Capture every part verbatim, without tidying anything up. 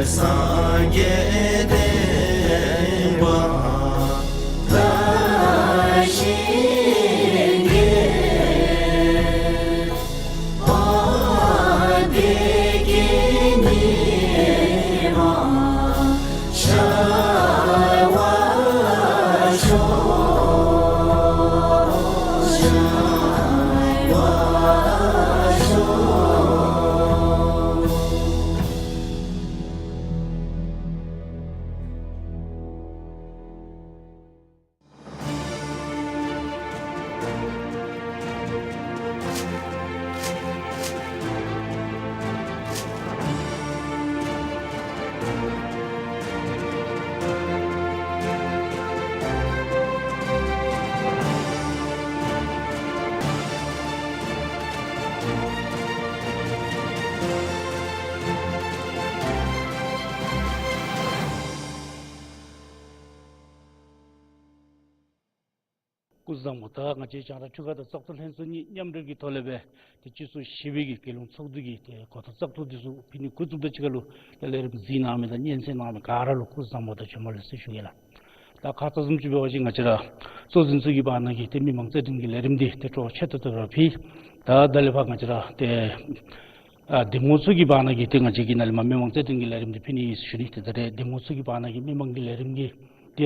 སངས་རྒྱས་བསྟན་པ་ལ་ཞིང་གི་འོད་ཀྱི་ཉི་མ་ཤར་བར་ཤོག། ཤར་བར་ཤོག། སྐུ་གཟུགས་བཟང་པོ། ད་ང་བཅས་རྒྱང་བསྒྲགས་ཁྲུས་ཁང་དང་བཙག་འཐུ་ལྷན་ཚོགས་གཉིས་མཉམ་འབྲེལ་གྱི་ཐོག་ལས་སྦེ་ཏེ་སྤྱི་ཚོགས་བཞི་པའི་གི་རྒྱལ་ཡོངས་ཚོགས་འདུ་གི་ཏེ་གོ་བརྡ་བཙག་འཐུ་འདི་ཚུ་ཕུལ་ནི་འགོ་བཙུགསཔ་ད་གཅིག་ཁར་ལུ་ཏེ་ལས་རིམ་གཟིགས་གནང་མི་དང་སྙན་གསན་གནང་མི་ག་ར་ལུ་སྐུ་གཟུགས་བཟང་པོ་དང་བྱོན་པ་ལེགས་སོ་ཞུ་གེ་ལགས། ད་ཁ་ཙ་བཟུམ་ཅིག་འབད་བ་ཅིན་ང་བཅས་ར་གཙོ་འཛིན་ཚུ་གི་བར་ན་གི་ཏེ་མི་མང་རྩོད་འགྲན་གྱི་ལས་རིམ་འདི་ཏེ་སྤྲོ་བ་ཆེ་ཏོག་ཏོ་ར་ཕུལ། ད་ད་ལས་ཕར་ང་བཅས་ར་ཏེ་ཨ་འདེམས་ངོ་ཚུ་གི་བར་ན་གི་ཏེ་ང་བཅས་ཀྱི་ནཱ་ལས་མར་མི་མང་རྩོད་འགྲན་གྱི་ལས་རིམ་འདི་ཕུལ་ནི་ཨིན་ཟེར་ཞུ་ནི། ཏེ་ད་རེས་འདེམས་ངོ་ཚུ་གི་བར་ན་གི་མི་མང་གི་ལས་རིམ་གྱི་ཏེ་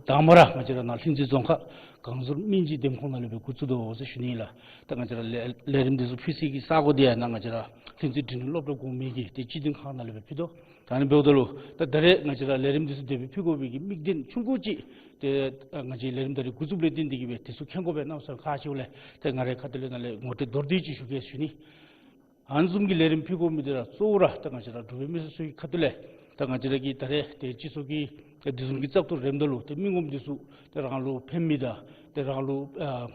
དང་པ་ར་ང་བཅས་ར་ནཱ་ལྷུན་རྩེ་རྫོང་ཁག་གངས་ཟུར་སྨིན་བྱེད་འདེམས་ཁོངས་ནང་ལས་སྦེ་འགོ་བཙུགས་དོ་ཟེར་ཞུ་ནི་ཨིན་ལགས། ད་ང་བཅས་ར་ལས་ལས་རིམ་འདི་ཚུ་ཕུལ་སའི་གི་ས་གོ་འདི་ཡང་ནཱ་ང་བཅས་ར་ལྷུན་རྩེ་འབྲིང་རིམ་སློབ་གྲྭ་གོང་མའི་གི་ཏེ་སྤྱི་བདེ་ཁང་ནང་ལས་སྦེ་ཕུལ་དོ། ད་ཨ་ནི་འབདཝ་ད་ལུ་ད་ད་རེས་ང་བཅས་ར་ལས་རིམ་འདི་ཚུ་དེ་སྦེ་ཕུལ་དགོ་པའི་གི་དམིགས་དོན་ཆུང་ཀུ་ཅིག་ཏེ་ཨ་ང་བཅས་ལས་རིམ་ད་རེས་འགོ་བཙུགསཔ་ལས་བརྟེན་ཏེ་གི་སྦེ་དེ་ཚུ་མཁྱེན་དགོ་པས་མནོ་བསམ་ཁ་ཤས་ལས་ཏེ་ང་རའི་ཁ་ཐུག་ལས་ནཱ་ལས་ངོ་སྤྲོད་མདོར་བསྡུས་ཅིག་ཞུ་གེ་ཞུ་ནི། ཨ་ནི་བཟུམ་གྱི་ལས་རིམ་ཕུལ་དགོ་མི་འདི་ར་གཙོ་བོ་ར་ད་ང་བཅས་ར་འབྲུག་པའི་མི་སེར་ཚུ་གི་ཁ་ཐུག་ལས་ད་ང་བཅས་ར་གི་ད་རེས་ཏེ་སྤྱི་ཚོགས་ཀྱི་ཏེ་འདི་བཟུམ་གྱི་བཙག་འཐུ་རནམ་ད་ལུ་ཏེ་མི་ངོམ་འདི་ཚུ་ཏེ་རང་ལུ་ཕན་མི་དང་ཏེ་རང་ལུ་ཨ་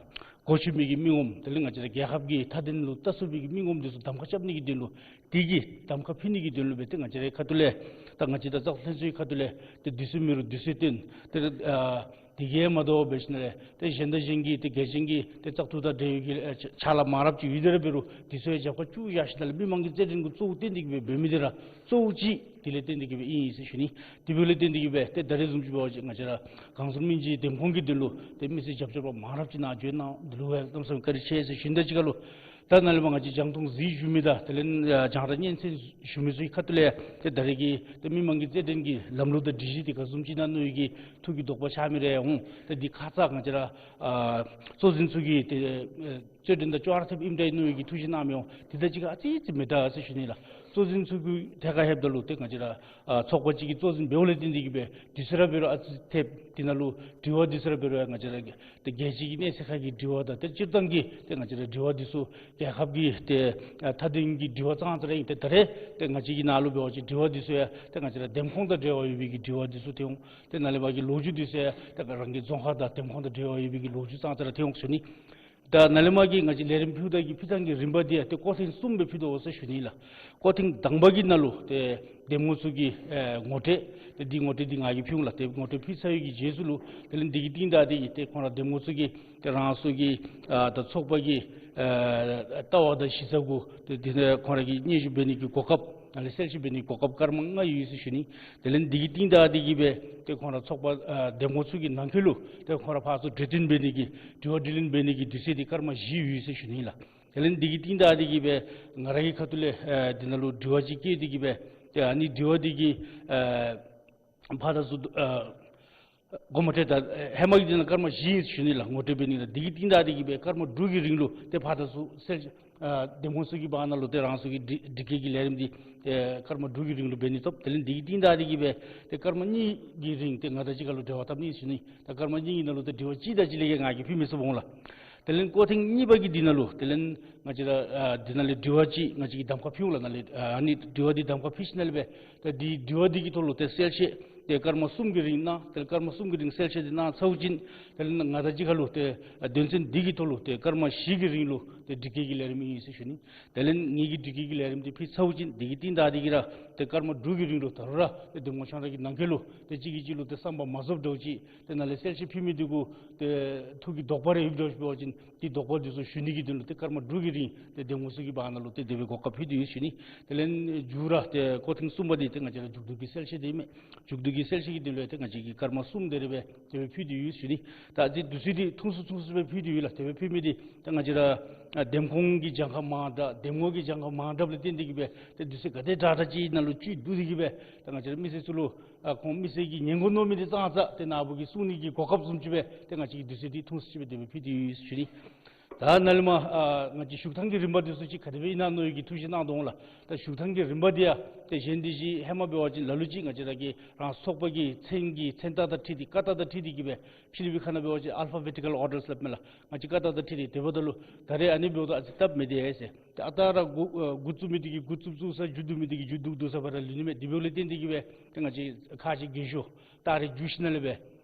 གོ་ཆོད་མི་གི་མི་ངོམ་དེ་ལས་ང་བཅས་ར་རྒྱལ་ཁབ་ཀྱི་མཐའ་དོན་ལུ་ལྟ་ཚུགས་པའི་གི་མི་ངོམ་འདི་ཚུ་གདམ་ཁ་རྐྱབ་ནི་གི་དོན་ལུ་དེ་གི་གདམ་ཁ་ཕུལ་ནི་གི་དོན་ལུ་སྦེ་ཏེ་ང་བཅས་རའི་ཁ་ཐུག་ལས་ད་ང་བཅས་ད་བཙག་འཐུ་ལྷན་ཚོགས་ཀྱི་ཁ་ཐུག་ལས་ཏེ་དུས་ཚོད་མེད་རུང་དུས་ཚོད་བཏོན་ཏེ་ཨ་དེ་གིས་མ་དོ་བར་འབད་ཞིནམ་ལས་ཏེ་གཞན་དང་གཞན་གྱི་ཏེ་གལ་ཅན་གྱི་ཏེ་བཙག་འཐུ་དང་འབྲེལ་བའི་གི་ཨ་ཕྱག་ལཱ་མང་རབས་ཅིག་ཡོད་དེ་ར་འབད་རུང་དུས་ཚོད་རྒྱབ་ཁར་བཅུག་བཞག་ཞིནམ་ལས་མི་མང་གི་རྩོད་འགྲན་གུ་གཙོ་བོ་བཏོན་ཏེ་གི་སྦེ་འབད་མི་འདི་ར་གཙོ་བོ་ཅིག་དེ་ལས་བརྟེན་ཏེ་གི་སྦེ་ཨིན་ཟེར་ཞུ་ནི། དེ་འབདཝ་ལས་བརྟེན་ཏེ་གི་སྦེ་ཏེ་ད་རེས་བཟུམ་ཅིག་འབད་བ་ཅིན་ང་བཅས་ར་གངས་ཟུར་སྨིན་བྱེད་འདེམས་ཁོངས་ཀྱི་དོན་ལུ་ཏེ་མི་སེར་རྒྱབ་སྐྱོར་པ་མང་རབས་ཅིག་ནཱ་བྱོན་གནང་དེ་ལུ་སྦེ་གནམ་མེད་ས་མེད་བཀའ་དྲིན་ཆེ་ཟེར་ཞུ་ནི། ད་གཅིག་ཁར་ལུ་ད་ནཱ་ལས་མར་ང་བཅས་རྒྱང་མཐོང་གཟིགས་བཞུགས་མི་དང་དེ་ལས་ཨ་རྒྱང་བསྒྲགས་སྙན་གསན་ཞུ་མི་ཚུ་གི་ཁ་ཐུག་ལས་ཏེ་ད་རེས་ཀྱི་ཏེ་མི་མང་གི་རྩོད་འགྲན་གྱི་ལམ་ལུགས་དང་སྒྲིག་གཞི་འདི་ག་བཟུམ་ཅིག་ཨིན་ན་མནོ་བའི་གི་ཐུགས་ཀྱི་དོགས་པ་ཆགས་མི་རེ་འོང་། ཏེ་འདི་ཁ་ཙ་ང་བཅས་ར་ཨ་གཙོ་འཛིན་ཚུ་གིས་ཏེ་ཨེ་རྩོད་འགྲན་དང་ཅོག་ར་འཐདཔ་ཨིནམ་འདྲས་མནོ་བའི་གི་ཐུགས་བཞེད་གནང་མི་འོང་། དེ་དང་གཅིག་ཁར་ཨ་ཙི་ཙི་མི་འདྲ་ཟེར་ཞུ་ནི་ལགས། གཙོ་འཛིན་ཚུ་གི་ཐད་ཁར་ལྷོདཔ་ད་ལུ་ཏེ་ང་བཅས་ར་ཨ་ཚོགས་པ་ཅིག་གི་གཙོ་འཛིན་འབདཝ་ལས་བརྟེན་ཏེ་གི་སྦེ་དུས་ཚོད་ར་འབད་རུང་ཨ་ཙི་འཐདཔ། དེ་ནང་ལུ་དྲི་བ་འདི་ཚུ་ར་འབད་རུང་ང་བཅས་ར་གི་ཏེ་རྒྱལ་སྤྱི་གི་གནས་ཚད་ཁར་གྱི་དྲི་བ་དང་ཏེ་སྤྱིར་བཏང་གི་ཏེ་ང་བཅས་ར་དྲི་བ་འདི་ཚུ་རྒྱལ་ཁབ་ཀྱི་ཏེ་ཨ་མཐའ་དོན་གྱི་དྲི་བ་ཙང་ཙ་ར་ཨིན། ཏེ་ད་རེས་ཏེ་ང་བཅས་ཀྱི་ནང་ལུ་འབད་བ་ཅིན་དྲི་བ་འདི་ཚུ་ཡང་ཏེ་ང་བཅས་ར་འདེམས་ཁོངས་དང་འབྲེལ་བ་ཡོད་པའི་གི་དྲི་བ་འདི་ཚུ་ཐོན་འོང་། ཏེ་ནཱ་ལས་མར་གྱི་ལོ་རྒྱུས་འདི་ཚུ་ཡང་ཏེ་རང་གི་རྫོང་ཁག་དང་འདེམས་ཁོངས་དང་འབྲེལ་བ་ཡོད་པའི་གི་ལོ་རྒྱུས་ཙང་ཙ་ར་ཐོན་འོང་ཟེར་ཞུ་ནི། ད་ནཱ་ལས་མར་གྱི་ང་བཅས་ལས་རིམ་ཕུལཝ་ད་གི་ཕུལ་ཐངས་ཀྱི་རིམ་པ་འདི་ཡང་ཏེ་སྐོར་ཐེངས་གསུམ་སྦེ་ཕུལ་དོ་ཟེར་ཞུ་ནི་ལགས། སྐོར་ཐེངས་དང་པ་གི་ནང་ལུ་ཏེ་འདེམས་ངོ་ཚུ་གི་ཨེ་ངོ་སྤྲོད་ཏེ་འདི་ངོ་སྤྲོད་འདི་ང་གིས་ཕུལ་འོང་ལགས། ཏེ་ངོ་སྤྲོད་ཕུལ་ཚར་བའི་གི་རྗེས་སུ་ལུ་དེ་ལས་འདི་གི་རྟིང་བདའ་སྟེ་གི་ཏེ་ཁོང་ར་འདེམས་ངོ་ཚུ་གིས་ཏེ་རང་སོ་གི་ཨ་ད་ཚོགས་པ་གི་ཨ་ལྟ་བ་དང་གཞི་རྩ་གུ་ཏེ་དེ་ནང་ཁོང་ར་གིས་སྙན་ཞུ་འབད་ནི་གི་གོ་སྐབས་ནཱ་ལས་གསལ་བཤད་འབད་ནི་གི་གོ་སྐབས་སྐར་མ་ལྔ་ཡོད་ཟེར་ཞུ་ནི། དེ་ལས་འདི་གི་རྟིང་བདའ་སྟེ་གི་སྦེ་ཏེ་ཁོང་ར་ཚོགས་པ་ཨ་འདེམས་ངོ་ཚུ་གི་ནང་འཁོད་ལུ་ཏེ་ཁོང་ར་ཕར་ཚུར་གྲོས་བསྟུན་འབད་ནི་གི་དྲི་བ་དྲིས་ལན་འབད་ནི་གི་དུས་ཚོད་འདི་སྐར་མ་བཞི་ཡོད་ཟེར་ཞུ་ནི་ལགས། དེ་ལས་འདི་གི་རྟིང་བདའ་སྟེ་གི་སྦེ་ང་ར་གི་ཁ་ཐུག་ལས་ཨ་འདི་ནང་ལུ་དྲི་བ་ཅིག་བཀོད་དེ་གི་སྦེ་ཏེ་ཨ་ནི་དྲི་བ་འདི་གི་ཨ་ཕར་དང་ཚུར་ཨ་གོ་མ་ཐོས། ད་ཧེ་མ་གི་འདི་ནང་སྐར་མ་བཞི་ཨིན་ཟེར་ཞུ་ནི་ལགས། ངོ་སྤྲོད་འབད་ནི་ལགས། འདི་གི་རྟིང་བདའ་སྟེ་གི་སྦེ་སྐར་མ་དྲུག་གི་རིང་ལུ་ཏེ་ཕར་དང་ཚུར་གསལ་ཨ་འདེམས་ངོ་ཚུ་གི་བར་ན་ལུ་ཏེ་རང་སོ་གི་དྲི་དྲི་བཀོད་ཀྱི་ལས་རིམ་འདི་ཏེ་སྐར་མ་དྲུག་གི་རིང་ལུ་འབད་ནི་ཐོབ། དེ་ལས་འདི་གི་རྟིང་བདའ་སྟེ་གི་སྦེ་ཏེ་སྐར་མ་གཉིས་ཀྱི་རིང་ཏེ་ང་དང་གཅིག་ཁར་ལུ་འབྲེལ་བ་འཐབ་ནི་ཨིན་ཟེར་ཞུ་ནི། ད་སྐར་མ་གཉིས་ཀྱི་ནང་ལུ་ཏེ་དྲི་བ་གཅིག་དང་གཅིག་ལས་བརྒལ་ང་གིས་ཕུལ་མི་ཚུགས་འོང་ལགས། དེ་ལས་སྐོར་ཐེངས་གཉིས་པ་གི་འདི་ནང་ལུ་དེ་ལས་ང་བཅས་ར་ཨ་འདི་ནང་ལས་དྲི་བ་ཅིག་ང་བཅས་ཀྱིས་གདམ་ཁ་ཕུལ་འོང་ལགས། ནཱ་ལས་ཨ་ནི་དྲི་བ་འདི་གདམ་ཁ་ཕུལ་ཞིནམ་ལས་སྦེ་ད་འདི་དྲི་བ་འདི་གི་ཐོག་ལུ་ཏེ་གསལ་བཤད་ཏེ་སྐར་མ་གསུམ་གྱི་རིང་གནང་། ཏེ་སྐར་མ་གསུམ་གྱི་རིང་གསལ་བཤད་འདི་གནང་ཚརཝ་ཅིག་དེ་ལས་ང་དང་གཅིག་ཁར་ལུ་ཏེ་ཨ་དོན་ཚན་འདི་གི་ཐོག་ལུ་ཏེ་སྐར་མ་བཞི་གི་རིང་ལུ་ ཏེ་འགྲིག་གི་ལས་རིམ་ཨིན་ཟེར་ཞུ་ནི། དེ་ལས་ངེ་གི་འགྲིག་གི་ལས་རིམ་འདི་ཕུལ་ཚརཝ་ཅིག་འདི་གི་རྟིང་བདའ་སྟེ་གི་ར་ཏེ་སྐར་མ་དྲུག་གི་རིང་ལུ་ད་རུང་ར་ཏེ་འདེམས་ངོ་ཁྱོད་ར་གི་ནང་འཁོད་ལུ་ཏེ་གཅིག་གིས་གཅིག་ལུ་ཏེ་བསམ་པ་མ་རྫོགསཔ་འདྲཝ་ཅིག་ཏེ་ནཱ་ལས་གསལ་བཤད་ཕུལ་མི་འདི་གུ་ཏེ་ཐུགས་ཀྱི་དོགས་པ་རེ་ཡོདཔ་འདྲཝ་ཅིག་འབད་བ་ཅིན་ཏེ་དོགས་པ་འདི་ཚུ་ཞུ་ནི་གི་དོན་ལུ་ཏེ་སྐར་མ་དྲུག་གི་རིང་ཏེ་འདེམས་ངོ་ཚུ་གི་བར་ན་ལུ་ཏེ་དེ་སྦེ་གོ་སྐབས་ཕུལ་ཏེ་ཡོད་ཟེར་ཞུ་ནི། དེ་ལས་མཇུག་ར་ཏེ་སྐོར་ཐེངས་གསུམ་པ་འདི་ཏེ་ང་བཅས་ར་མཇུག་བསྡུ་གི་གསལ་བཤད་འདི་མས། མཇུག་བསྡུ་གི་གསལ་བཤད་ཀྱི་དོན་ལུ་ཏེ་ང་བཅས་ཀྱིས་སྐར་མ་གསུམ་དེ་རེ་སྦེ་དེ་སྦེ་ཕུལ་ཏེ་ཡོད་ཟེར་ཞུ་ནི། ད་འདི་དུས་ཚོད་འདི་ཐུང་སུ་ཐུང་སུ་སྦེ་ཕུལ་ཏེ་ཡོད་ལགས། དེ་སྦེ་ཕུལ་མི་འདི་ད་ང་བཅས་ར་ཨ་འདེམས་ཁོངས་ཀྱི་གྱངས་ཁ་མང་དྲགས་འདེམས་ངོ་གི་གྱངས་ཁ་མང་དྲགསཔ་ལས་བརྟེན་ཏེ་གི་སྦེ་ཏེ་དུས་ཚོད་ག་དེ་དྲག་དྲག་ཅིག་ནང་ལུ་བཅུད་བསྡུ་སྟེ་གི་སྦེ་ད་ང་བཅས་ར་མི་སེར་ཚུ་ལུ་ཨ་ཁོང་མི་སེར་གྱིས་ཉན་དགོ་མནོ་མི་འདི་ཙང་ཙ་ཏེ་ནཱ་བུ་གིས་གསུང་ནི་གི་གོ་སྐབས་བཟུམ་ཅིག་སྦེ་ཏེ་ང་བཅས་ཀྱིས་དུས་ཚོད་འདི་ཐུང་སུ་ཅིག་སྦེ་དེ་སྦེ་ཕུལ་ཏེ་ཡོད་ཟེར་ཞུ་ནི། ད་ནཱ་ལས་མར་ཨ་ང་བཅས་བཞུགས་ཐངས་ཀྱི་རིམ་པ་འདི་ཚུ་ཅིག་ག་དེ་སྦེ་ཨིན་ན་མནོ་ཡི་གི་ཐུགས་བཞེད་གནང་དོ་འོང་ལགས། ད་བཞུགས་ཐངས་ཀྱི་རིམ་པ་འདི་ཡང་ཏེ་གཞན་འདི་ཅིག་ཧེ་མ་འབད་བ་ཅིན་ལ་ལུ་ཅིག་ང་བཅས་ར་གི་རང་ཚོགས་པ་གི་མཚན་གྱི་མཚན་རྟགས་དང་འཁྲིལ་ཏེ་ཀ་རྟགས་དང་འཁྲིལ་ཏེ་གི་སྦེ་ཕྱི་གླིང་པའི་ཁ་ནང་འབད་བ་ཅིན་alphabetical orders སླབ་མས་ལགས། ང་བཅས་ཀ་རྟགས་དང་འཁྲིལ་ཏེ་དེ་འབདཝ་ད་ལུ་ད་རེས་ཨ་ནི་འབདཝ་ད་ཨ་ཙི་སྟབས་མི་བདེ་ཟེར། ཏེ་ཨ་རྟག་ར་འགོ་ཨ་འགོ་བཙུགས་མི་འདི་གིས་འགོ་བཙུགས་བཙུགས་ས་མཇུག་བསྡུ་མི་འདི་གིས་མཇུག་བསྡུ་བསྡུ་ས་བར་ར་ལུས་ནི་མས། དེ་འབདཝ་ལས་བརྟེན་ཏེ་གི་སྦེ་ཏེ་ང་བཅས་ཁག་ཅིག་རྒས་ཤོས་ད་རེས་མཇུག་ཞིནམ་ལས་སྦེ་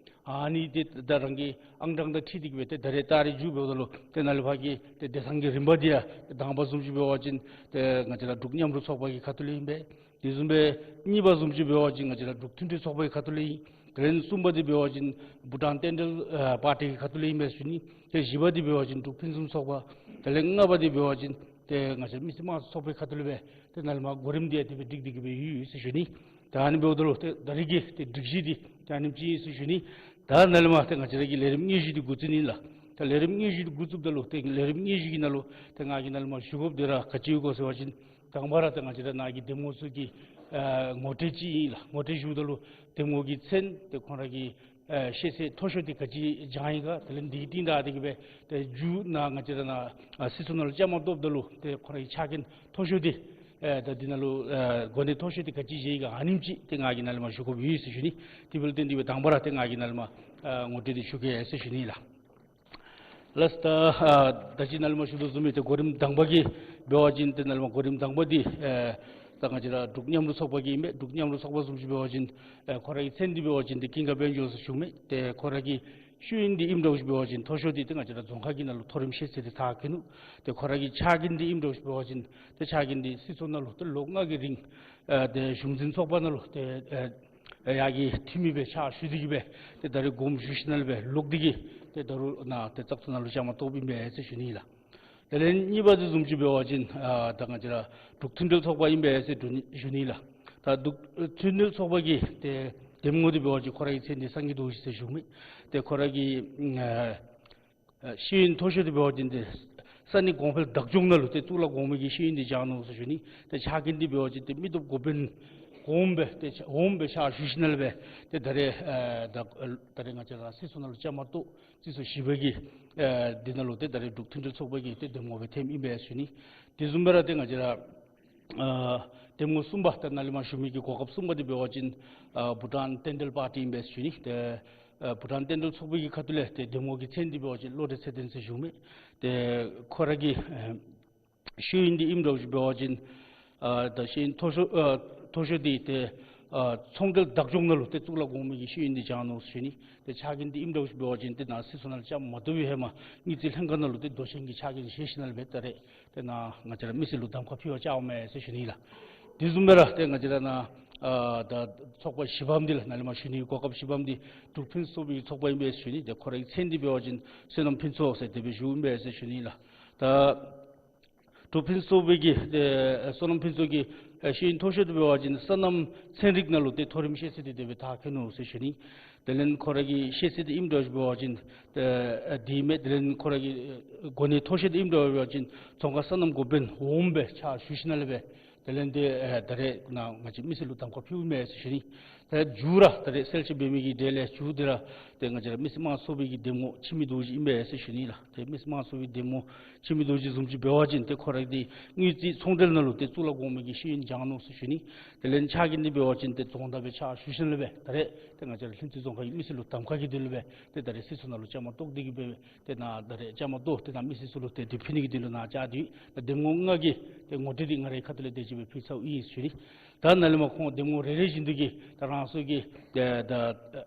ཨ་ནི་ཏེ་ད་རང་གི་ཨང་གྲངས་དང་འཁྲིལ་ཏེ་གི་སྦེ་ཏེ་ད་རེས་ད་རེས་མཇུག་འབདཝ་ད་ལུ་ཏེ་ནཱ་ལས་ཕར་གྱི་ཏེ་བདེ་ཐང་གི་རིམ་པ་འདི་ཡང་ཏེ་དང་པ་བཟུམ་ཅིག་འབད་བ་ཅིན་ཏེ་ང་བཅས་ར་འབྲུག་མཉམ་རུབ་ཚོགས་པ་གི་ཁ་ཐུག་ལས་ཨིན་པས། དེ་བཟུམ་སྦེ་གཉིས་པ་བཟུམ་ཅིག་འབད་བ་ཅིན་ང་བཅས་ར་འབྲུག་མཐུན་སྒྲིལ་ཚོགས་པ་གི་ཁ་ཐུག་ལས་ཨིན། དེ་ལས་གསུམ་པ་འདི་འབད་བ་ཅིན་བྷུ་ཊཱན་བསྟན་འགྲོའི་ཨ་པར་ཊི་གི་ཁ་ཐུག་ལས་ཨིན་པས་ཟེར་ཞུ་ནི། ཏེ་བཞི་པ་འདི་འབད་བ་ཅིན་འབྲུག་ཕུན་སུམ་ཚོགས་པ། དེ་ལས་ལྔ་པ་འདི་འབད་བ་ཅིན་ཏེ་ང་བཅས་མི་སེར་དམངས་གཙོའི་ཚོགས་པའི་ཁ་ཐུག་ལས་སྦེ་ཏེ་ནཱ་ལས་མར་གོ་རིམ་འདི་ཡང་དེ་སྦེ་སྒྲིག་སྟེ་གི་སྦེ་ཡོད་ཡོད་ཟེར་ཞུ་ནི། ད་ཨ་ནི་འབདཝ་ད་ལུ་ཏེ་ད་རེས་ཀྱི་ཏེ་སྒྲིག་གཞི་འདི་ད་ཨ་ནེམ་ཅིག་ཨིན་ཟེར་ཞུ་ནི། ད་ནཱ་ལས་མར་ཏེ་ང་བཅས་ར་གི་ལས་རིམ་དངོས་གཞི་འདི་འགོ་བཙུགས་ནི་ལགས། ད་ལས་རིམ་དངོས་གཞི་འདི་འགོ་བཙུགསཔ་ད་ལུ་ཏེ་ལས་རིམ་དངོས་གཞི་གི་ནང་ལུ་ཏེ་ང་གིས་ནཱ་ལས་མར་ཞུ་དགོཔ་འདི་ར་ག་ཅི་ཡོད་གོ་ཟེར་བ་ཅིན་དང་པ་ར་ཏེ་ང་བཅས་ར་ནཱ་གི་འདེམས་ངོ་ཚུ་གི་ཨ་ངོ་སྤྲོད་ཅིག་ཨིན་ལགས། ངོ་སྤྲོད་ཞུཝ་ད་ལུ་འདེམས་ངོ་གི་མཚན་ཏེ་ཁོང་ར་གི་ཨ་ཤེས་ཚད་མཐོ་ཤོས་འདི་ག་ཅི་བྱང་ཡི་ག། དེ་ལས་འདི་གི་རྟིང་བདའ་སྟེ་གི་སྦེ་ཏེ་མཇུག་ནཱ་ང་བཅས་ར་ནཱ་ཨ་སྲིད་ཚོགས་ནང་ལུ་བཅའ་མར་གཏོགསཔ་ད་ལུ་ཏེ་ཁོང་ར་གི་ཆ་རྐྱེན་མཐོ་ཤོས་འདི་ཨེ་ད་འདི་ནང་ལུ་ཨེ་གོ་གནས་མཐོ་ཤོས་འདི་ག་ཅི་བཞེས་ཡི་ག། ཨ་ནེམ་ཅིག་ཏེ་ང་གིས་ནཱ་ལས་མར་ཞུ་དགོཔ་ཡོད་ཟེར་ཞུ་ནི། དེ་འབདཝ་ལས་བརྟེན་ཏེ་སྦེ་དང་པ་ར་ཏེ་ང་གིས་ནཱ་ལས་མར་ཨེ་ངོ་སྤྲོད་འདི་ཞུ་གེ་ཟེར་ཞུ་ནི་ལགས། ལགས། ད་ཨ་ད་ཅི་ནཱ་ལས་མར་ཞུ་དོ་བཟུམ་སྦེ་ཏེ་གོ་རིམ་དང་པ་གི་འབད་བ་ཅིན་ཏེ་ནཱ་ལས་མར་གོ་རིམ་དང་པ་འདི་ཨེ་ད་ང་བཅས་ར་འབྲུག་མཉམ་རུབ་ཚོགས་པ་གི་ཨིན་པས། འབྲུག་མཉམ་རུབ་ཚོགས་པ་བཟུམ་ཅིག་འབད་བ་ཅིན་ཨེ་ཁོ་ར་གི་མཚན་འདི་འབད་བ་ཅིན་ཏེ་ཀུན་དགའ་དཔལ་འབྱོར་ཟེར་ཞུཝ་མས། ཏེ་ཁོ་ར་གི་ཤེས་ཡོན་འདི་ཨིནམ་འདྲཝ་ཅིག་འབད་བ་ཅིན་མཐོ་ཤོས་འདི་ཏེ་ང་བཅས་ར་རྫོང་ཁ་གི་ནང་ལུ་མཐོ་རིམ་ཤེས་ཚད་འདི་མཐར་འཁྱོལ་ནུག། ཏེ་ཁོ་ར་གི་ཆ་རྐྱེན་འདི་ཨིནམ་འདྲཝ་ཅིག་འབད་བ་ཅིན་ཏེ་ཆ་རྐྱེན་འདི་སྲིད་ཚོགས་ནང་ལུ་ཏེ་ལོ་ལྔ་གི་རིང་ཨེ་ཏེ་གཞུང་འཛིན་ཚོགས་པ་ནང་ལུ་ཏེ་ཨེ་ཡར་གྱི་འཐུས་མི་སྦེ་ཕྱག་ཞུ་སྟེ་གི་སྦེ་ཏེ་ད་རེས་དགོངསམ་ཞུ་ཞིནམ་ལས་སྦེ་ལོག་སྟེ་གི་ཏེ་ད་རུང་ནཱ་ཏེ་བཙག་འཐུ་ནང་ལུ་བཅའ་མར་གཏོགསཔ་ཨིན་པས་ཟེར་ཞུ་ནི་ལགས། དེ་ལས་གཉིས་པ་འདི་བཟུམ་ཅིག་འབད་བ་ཅིན་ཨ་ད་ང་བཅས་ར་འབྲུག་མཐུན་འབྲེལ་ཚོགས་པ་ཨིན་པས་ཟེར་ཞུ་ནི་ཞུ་ནི་ལགས། ད་འབྲུག་མཐུན་འབྲེལ་ཚོགས་པ་གི་ཏེ་འདེམས་ངོ་འདི་འབད་བ་ཅིན་ཁོ་ར་གི་མཚན་འདི་སངས་རྒྱས་རྡོ་རྗེ་ཟེར་ཞུཝ་མས། ཏེ་ཁོ་ར་གི་ཨ་ཨ་ཤེས་ཡོན་མཐོ་ཤོས་འདི་འབད་བ་ཅིན་ཏེ་ས་གནས་གོང་འཕེལ་བདག་སྐྱོང་ནང་ལུ་ཏེ་གཙུག་ལག་གོང་མའི་གི་ཤེས་ཡོན་འདི་སྦྱངས་ནུག་ཟེར་ཞུ་ནི། ཏེ་ཆ་རྐྱེན་འདི་འབད་བ་ཅིན་ཏེ་མི་སྟོབས་འགོ་དཔོན་འོགམ་སྦེ་ཏེ་འོགམ་སྦེ་ཕྱག་ཞུ་ཞིནམ་ལས་སྦེ་ཏེ་ད་རེས་ཨ་ད་ད་རེས་ང་བཅས་ར་སྲིད་ཚོགས་ནང་ལུ་བཅའ་མར་གཏོགས་རྩིས་སོ་བཞི་པ་གི་ཨ་འདི་ནང་ལུ་ཏེ་ད་རེས་འབྲུག་མཐུན་འབྲེལ་ཚོགས་པ་གི་ཏེ་འདེམས་ངོ་སྦེ་ཐོནམ་ཨིན་པས་ཟེར་ཞུ་ནི། དེ་བཟུམ་སྦེ་ར་ཏེ་ང་བཅས་ར་ཨ་འདེམས་ངོ་གསུམ་པ་ད་ནཱ་ལས་མར་ཞུ་མི་གི་གོ་སྐབས་གསུམ་པ་འདི་འབད་བ་ཅིན་ཨ་བྷུ་ཊཱན་བསྟན་འབྲེལ་པར་ཊི་ཨིན་པས་ཟེར་ཞུ་ནི། ཏེ་ཨ་བྷུ་ཊཱན་བསྟན་འབྲེལ་ཚོགས་པ་གི་ཁ་ཐུག་ལས་ཏེ་འདེམས་ངོ་གི་མཚན་འདི་འབད་བ་ཅིན་བློ་གྲོས་ཚེ་བརྟན་ཟེར་ཞུཝ་མས། ཏེ་ཁོ་ར་གི་ཨ་ཤེས་ཡོན་འདི་ཨིནམ་འདྲཝ་ཅིག་འབད་བ་ཅིན་ཨ་ད་ཤེས་ཡོན་མཐོ་ཤོས་ཨ་མཐོ་ཤོས་འདི་ཏེ་ཨ་ཚོང་འབྲེལ་བདག་སྐྱོང་ནང་ལུ་ཏེ་གཙུག་ལག་གོང་མའི་གི་ཤེས་ཡོན་འདི་སྦྱངས་ནུག་ཟེར་ཞུ་ནི། ཏེ་ཆ་རྐྱེན་འདི་ཨིནམ་འདྲཝ་ཅིག་འབད་བ་ཅིན་ཏེ་ནཱ་སྲིད་ཚོགས་ནང་ལུ་བཅའ་མར་མ་གཏོགས་པའི་ཧེ་མ་དངུལ་རྩིས་ལྷན་ཁག་ནང་ལུ་ཏེ་མདོ་ཆེན་གྱི་ཆ་རྐྱེན་བཞེས་ཞིནམ་ལས་སྦེ་ད་རེས་ཏེ་ནཱ་ང་བཅས་ར་མི་སེར་ལུ་གདམ་ཁ་ཕུལ་བར་བཅརཝ་མས་ཟེར་ཞུ་ནི་ལགས། དེ་བཟུམ་སྦེ་ར་ཏེ་ང་བཅས་ར་ནཱ་ཨ་ད་ཚོགས་པ་བཞི་པམ་འདི་ལགས། ནཱ་ལས་མར་ཞུ་ནི་གོ་སྐབས་བཞི་པམ་འདི་འབྲུག་ཕུན་སུམ་ཚོགས་པའི་ཚོགས་པ་ཨིན་པས་ཟེར་ཞུ་ནི། ཏེ་ཁོ་རའི་མཚན་འདི་འབད་བ་ཅིན་བསོད་ནམས་ཕུན་ཚོགས་ཟེར་དེ་སྦེ་ཞུཝ་ཨིན་པས་ཟེར་ཞུ་ནི་ལགས། ད་འབྲུག་ཕུན་སུམ་ཚོགས་པའི་གི་ཨེ་བསོད་ནམས་ཕུན་ཚོགས་ཀྱི་ཨེ་ཤེས་ཡོན་མཐོ་ཤོས་འདི་འབད་བ་ཅིན་སོ་ནམ་ཚན་རིག་ནང་ལུ་ཏེ་མཐོ་རིམ་ཤེས་ཚད་འདི་དེ་སྦེ་མཐར་འཁྱོལ་ནུག་ཟེར་ཞུ་ནི། དེ་ལས་ཁོ་ར་གི་ཤེས་ཚད་འདི་ཨིནམ་འདྲཝ་ཅིག་འབད་བ་ཅིན་ཨེ་ཨེ་དེ་མས། དེ་ལས་ཁོ་ར་གི་ཨེ་གོ་གནས་མཐོ་ཤོས་འདི་ཨིནམ་འདྲཝ་འབད་བ་ཅིན་རྫོང་ཁག་སོ་ནམ་འགོ་དཔོན་འོགམ་སྦེ་ཕྱག་ཞུ་ཞིནམ་ལས་སྦེ་དེ་ལས་ཏེ་ཨེ་ད་རེས་ནཱ་ང་བཅས་མི་སེར་ལུ་གདམ་ཁ་ཕུལཝ་མས་ཟེར་ཞུ་ནི། ད་མཇུག་ར་ད་རེས་གསལ་བཤད་འབད་མི་གི་གྲས་ལས་མཇུག་འདི་ར་ཏེ་ང་བཅས་ར་མི་སེར་དམངས་གཙོའི་གི་འདེམས་ངོ་འཆི་མེད་རྡོ་རྗེ་ཨིན་པས་ཟེར་ཞུ་ནི་ལགས། ཏེ་མི་སེར་དམངས་གཙོའི་གི་འདེམས་ངོ་འཆི་མེད་རྡོ་རྗེ་བཟུམ་ཅིག་འབད་བ་ཅིན་ཏེ་ཁོ་ར་འདི་དངུལ་རྩིས་ཚོང་འབྲེལ་ནང་ལུ་ཏེ་གཙུག་ལག་གོང་མའི་གི་ཤེས་ཡོན་སྦྱངས་ནུག་ཟེར་ཞུ་ནི། དེ་ལས་ཆ་རྐྱེན་འདི་འབད་བ་ཅིན་ཏེ་རྫོང་བདག་སྦེ་ཕྱག་ཞུ་ཞིནམ་ལས་སྦེ་ད་རེས་ཏེ་ང་བཅས་ར་ལྷུན་རྩེ་རྫོང་ཁག་གི་མི་སེར་ལུ་གདམ་ཁ་གི་དོན་ལུ་སྦེ་ཏེ་ད་རེས་སྲིད་ཚོགས་ནང་ལུ་བཅའ་མར་གཏོགས་ཏེ་གི་སྦེ་ཏེ་ནཱ་ད་རེས་བཅའ་མར་གཏོགས་ཏེ་ནཱ་མི་སེར་ཚུ་ལུ་ཏེ་དེ་ཕུལ་ནི་གི་དོན་ལུ་ནཱ་བཅར་ཏེ་ད་འདེམས་ངོ་ལྔ་གི་ཏེ་ངོ་སྤྲོད་འདི་ང་རའི་ཁ་ཐུག་ལས་དེ་ཅིག་སྦེ་ཕུལ་ཚརཝ་ཨིན་ཟེར་ཞུ་ནི། ད་ནཱ་ལས་མར་ཁོང་འདེམས་ངོ་རེ་རེ་བཞིན་དུ་གི་ད་རང་སོའི་གི་ད་ད་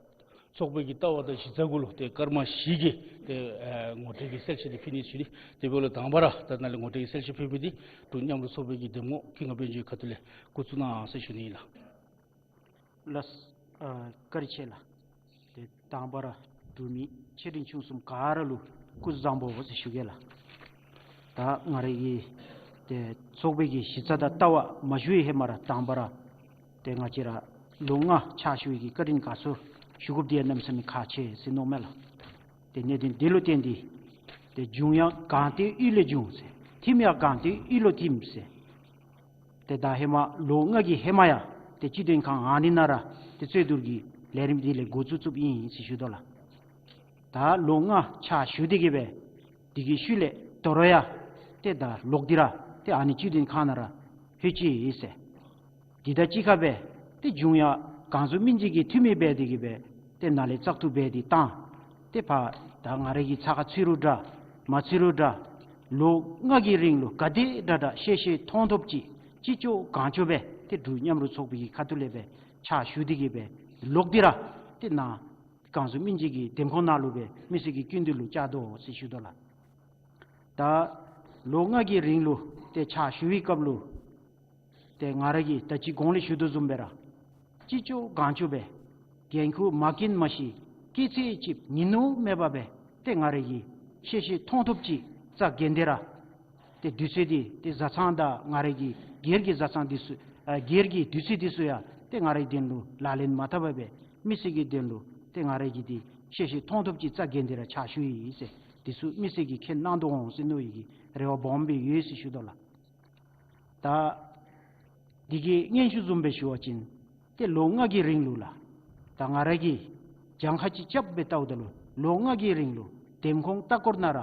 ཚོགས་པའི་གི་ལྟ་བ་དང་གཞི་རྩ་གུ་ལུ་ཏེ་སྐར་མ་བཞི་གི་ཏེ་ཨེ་ངོ་སྤྲོད་ཀྱི་གསལ་བཤད་འདི་ཕུལ་ནི་ཟེར་ཞུ་ནི། དེ་འབདཝ་ལས་དང་པ་ར་ད་ནཱ་ལས་ངོ་སྤྲོད་ཀྱི་གསལ་བཤད་ཕུལ་མི་འདི་འབྲུག་མཉམ་རུབ་ཚོགས་པའི་གི་འདེམས་ངོ་ཀུན་དགའ་དཔལ་འབྱོར་ཁ་ཐུག་ལས་འགོ་བཙུགས་གནང་ཟེར་ཞུ་ནི་ཨིན་ལགས། ལགས། ཨ་བཀའ་དྲིན་ཆེ་ལགས། ཏེ་དང་པ་ར་འབྲུག་མི་ཆེ་འབྲིང་ཆུང་གསུམ་ག་ར་ལུ་སྐུ་གཟུགས་བཟང་པོ་ཟེར་ཞུ་གེ་ལགས། ད་ང་རའི་གི་ཏེ་ཚོགས་པའི་གི་གཞི་རྩ་དང་ལྟ་བ་མ་ཞུ་བའི་ཧེ་མ་ར་དང་པ་ར་ཏེ་ང་བཅས་ར་ལོ་ལྔ་ཕྱག་ཞུ་བའི་གི་བཀའ་དྲིན་དགའ་ཚོར་ཞུ་དགོཔ་འདི་ཡང་གནམ་མེད་ས་མེད་ཁག་ཆེ་ཟེར་མནོཝ་མས་ལགས། ཏེ་གནད་དོན་འདི་ལུ་བརྟེན་ཏེ་ཏེ་འབྱུང་ཡང་གང་ལྟར་ཡུལ་ལས་འབྱུང་ཟེར། ཐིམ་ཡང་གང་ལྟར་ཡུལ་ལུ་ཐིམ་ཟེར། ཏེ་ད་ཧེ་མ་ལོ་ལྔ་གི་ཧེ་མ་ཡང་ཏེ་སྤྱི་དོན་ཁང་ཨ་ནི་ནང་ར་ཏེ་རྩོད་བསྡུར་གྱི་ལས་རིམ་འདི་ལས་འགོ་བཙུགས་བཙུགསཔ་ཨིན་ཟེར་ཞུ་དོ་ལགས། ད་ལོ་ལྔ་ཕྱག་ཞུ་སྟེ་གི་སྦེ་དེ་གི་ཤུལ་ལས་དོ་རུང་ཡང་ཏེ་ད་ལོག་སྟེ་ར་ཏེ་ཨ་ནི་སྤྱི་དོན་ཁང་ནང་ར་ལྷོད་ཅི་ཟེར། དེ་དང་གཅིག་ཁར་སྦེ་ཏེ་འབྱུང་ཡང་གངས་ལྗོངས་མི་རྗེ་གི་འཐུས་མི་འབད་དེ་གི་སྦེ་ཏེ་ནཱ་ལས་བཙག་འཐུ་འབད་དེ་བཏང་། ཏེ་ཕར་ད་ང་རའི་གི་ཚ་ཁ་ཚུད་རུང་འདྲ་མ་ཚུད་རུང་འདྲ་ལོ་ལྔ་གི་རིང་ལུ་ག་དེ་དྲག་དྲག་ཤེས་ཤེས་མཐོང་ཐོབ་ཅིག་ཅི་ལྕོགས་གང་ལྕོགས་སྦེ་ཏེ་འབྲུག་མཉམ་རུབ་ཚོགས་པའི་གི་ཁ་ཐུག་ལས་སྦེ་ཕྱག་ཞུ་སྟེ་གི་སྦེ་ལོག་སྟེ་ར་ཏེ་ནཱ་གངས་ལྗོངས་མི་རྗེ་གི་འདེམས་ཁོངས་ནང་ལུ་སྦེ་མི་སེར་གྱི་སྐྱིད་སྡུག་ལུ་བཅར་དོ་ཟེར་ཞུ་དོ་ལགས། ད་ལོ་ལྔ་གི་རིང་ལུ་ཏེ་ཕྱག་ཞུ་བའི་སྐབས་ལུ་ཏེ་ང་ར་གིས་ད་ཅི་གོང་ལས་ཞུ་དོ་བཟུམ་སྦེ་ར་ཅི་ལྕོགས་གང་ལྕོགས་སྦེ་འགན་ཁུར་མ་བཀལ་མ་ཤེས་སྐྱེས་ཚད་ཅིག་ཉིན་ནུབ་མེད་པར་སྦེ་ཏེ་ང་ར་གིས་ཤེས་ཤེས་མཐོང་ཐོབ་ཅིག་རྩ་འགེངས་ཏེ་ར་ཏེ་དུས་ཚོད་འདི་ཏེ་བཟའ་ཚང་དང་ང་ར་གི་སྒེར་གྱི་བཟའ་ཚང་འདི་ཚུ་ཨ་སྒེར་གྱི་དུས་ཚོད་འདི་ཚུ་ཡང་ཏེ་ང་རའི་དོན་ལུ་ལག་ལེན་མ་འཐབ་པར་སྦེ་མི་སེར་གྱི་དོན་ལུ་ཏེ་ང་ར་གིས་འདི་ཤེས་ཤེས་མཐོང་ཐོབ་ཅིག་རྩ་འགེངས་ཏེ་ར་ཕྱག་ཞུ་ཡི་ཟེར། འདི་ཚུ་མི་སེར་གྱིས་མཁྱེན་གནང་དོ་འོང་ཟེར་མནོ་བའི་གི་རེ་བ་སྦོམ་སྦེ་ཡོད་ཟེར་ཞུ་དོ་ལགས། ད་འདི་གི་སྙན་ཞུ་བཟུམ་སྦེ་ཞུ་བ་ཅིན་ཏེ་ལོ་ལྔ་གི་རིང་ལུ་ལགས་ད་ང་ར་གིས་གྱངས་ཁ་ཅིག་རྐྱབ་སྦེ་བལྟཝ་ད་ལུ་ལོ་ལྔ་གི་རིང་ལུ་འདེམས་ཁོངས་ལྟ་སྐོར་ནང་ར་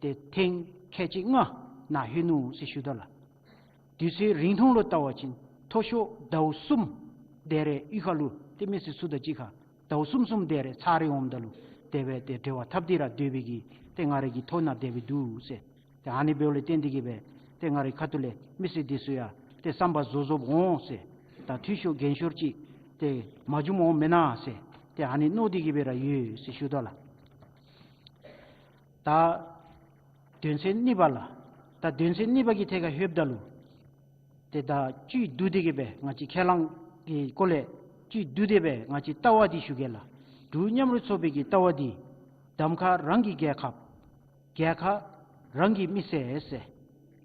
ཏེ་ཐེངས་ཁལ་གཅིག་ལྔ་ནཱ་ལྷོད་ནུག་ཟེར་ཞུ་དོ་ལགས། དུས་ཚོད་རིང་ཐུང་ལུ་བལྟ་བ་ཅིན་མཐོ་ཤོས་ཟླཝ་གསུམ་དེ་རེ་གཡུས་ཁ་ལུ་ཏེ་མི་སེར་ཚུ་དང་གཅིག་ཁར་ཟླཝ་གསུམ་གསུམ་དེ་རེ་ཚར་རེ་འོངམ་ད་ལུ་དེ་སྦེ་ཏེ་འབྲེལ་བ་འཐབ་སྟེ་ར་སྡོད་པའི་གི་ཏེ་ང་ར་གི་ཐོ་ནང་དེ་སྦེ་འདུག་ཟེར། ཏེ་ཨ་ནི་འབདཝ་ལས་བརྟེན་ཏེ་གི་སྦེ་ཏེ་ང་རའི་ཁ་ཐུག་ལས་མི་སེར་འདི་ཚུ་ཡང་ཏེ་བསམ་པ་རྫོགས་རྫོགསཔ་འོང་ཟེར། ད་འཐུས་ཤོར་འགན་ཤོར་ཅིག་ཏེ་མ་བྱུངམ་འོང་མེན་ན་ཟེར་ཏེ་ཨ་ནི་མནོ་སྟེ་གི་སྦེ་ར་ཡོད་ཟེར་ཞུ་དོ་ལགས། ད་དོན་ཚན་གཉིས་པ་ལགས། ད་དོན་ཚན་གཉིས་པ་གི་ཐད་ཁར་ལྷོདཔ་ད་ལུ་ཏེ་ད་བཅུད་བསྡུ་སྟེ་གི་སྦེ་ང་བཅས་ཁས་བླངས་ཀྱི་སྐོར་ལས་བཅུད་བསྡུ་སྟེ་སྦེ་ང་བཅས་ལྟ་བ་འདི་ཞུ་གེ་ལགས། འབྲུག་མཉམ་རུབ་ཚོགས་པའི་གི་ལྟ་བ་འདི་གདམ་ཁ་རང་གི་རྒྱལ་ཁབ། རྒྱལ་ཁ་རང་གི་མི་སེར་ཟེར་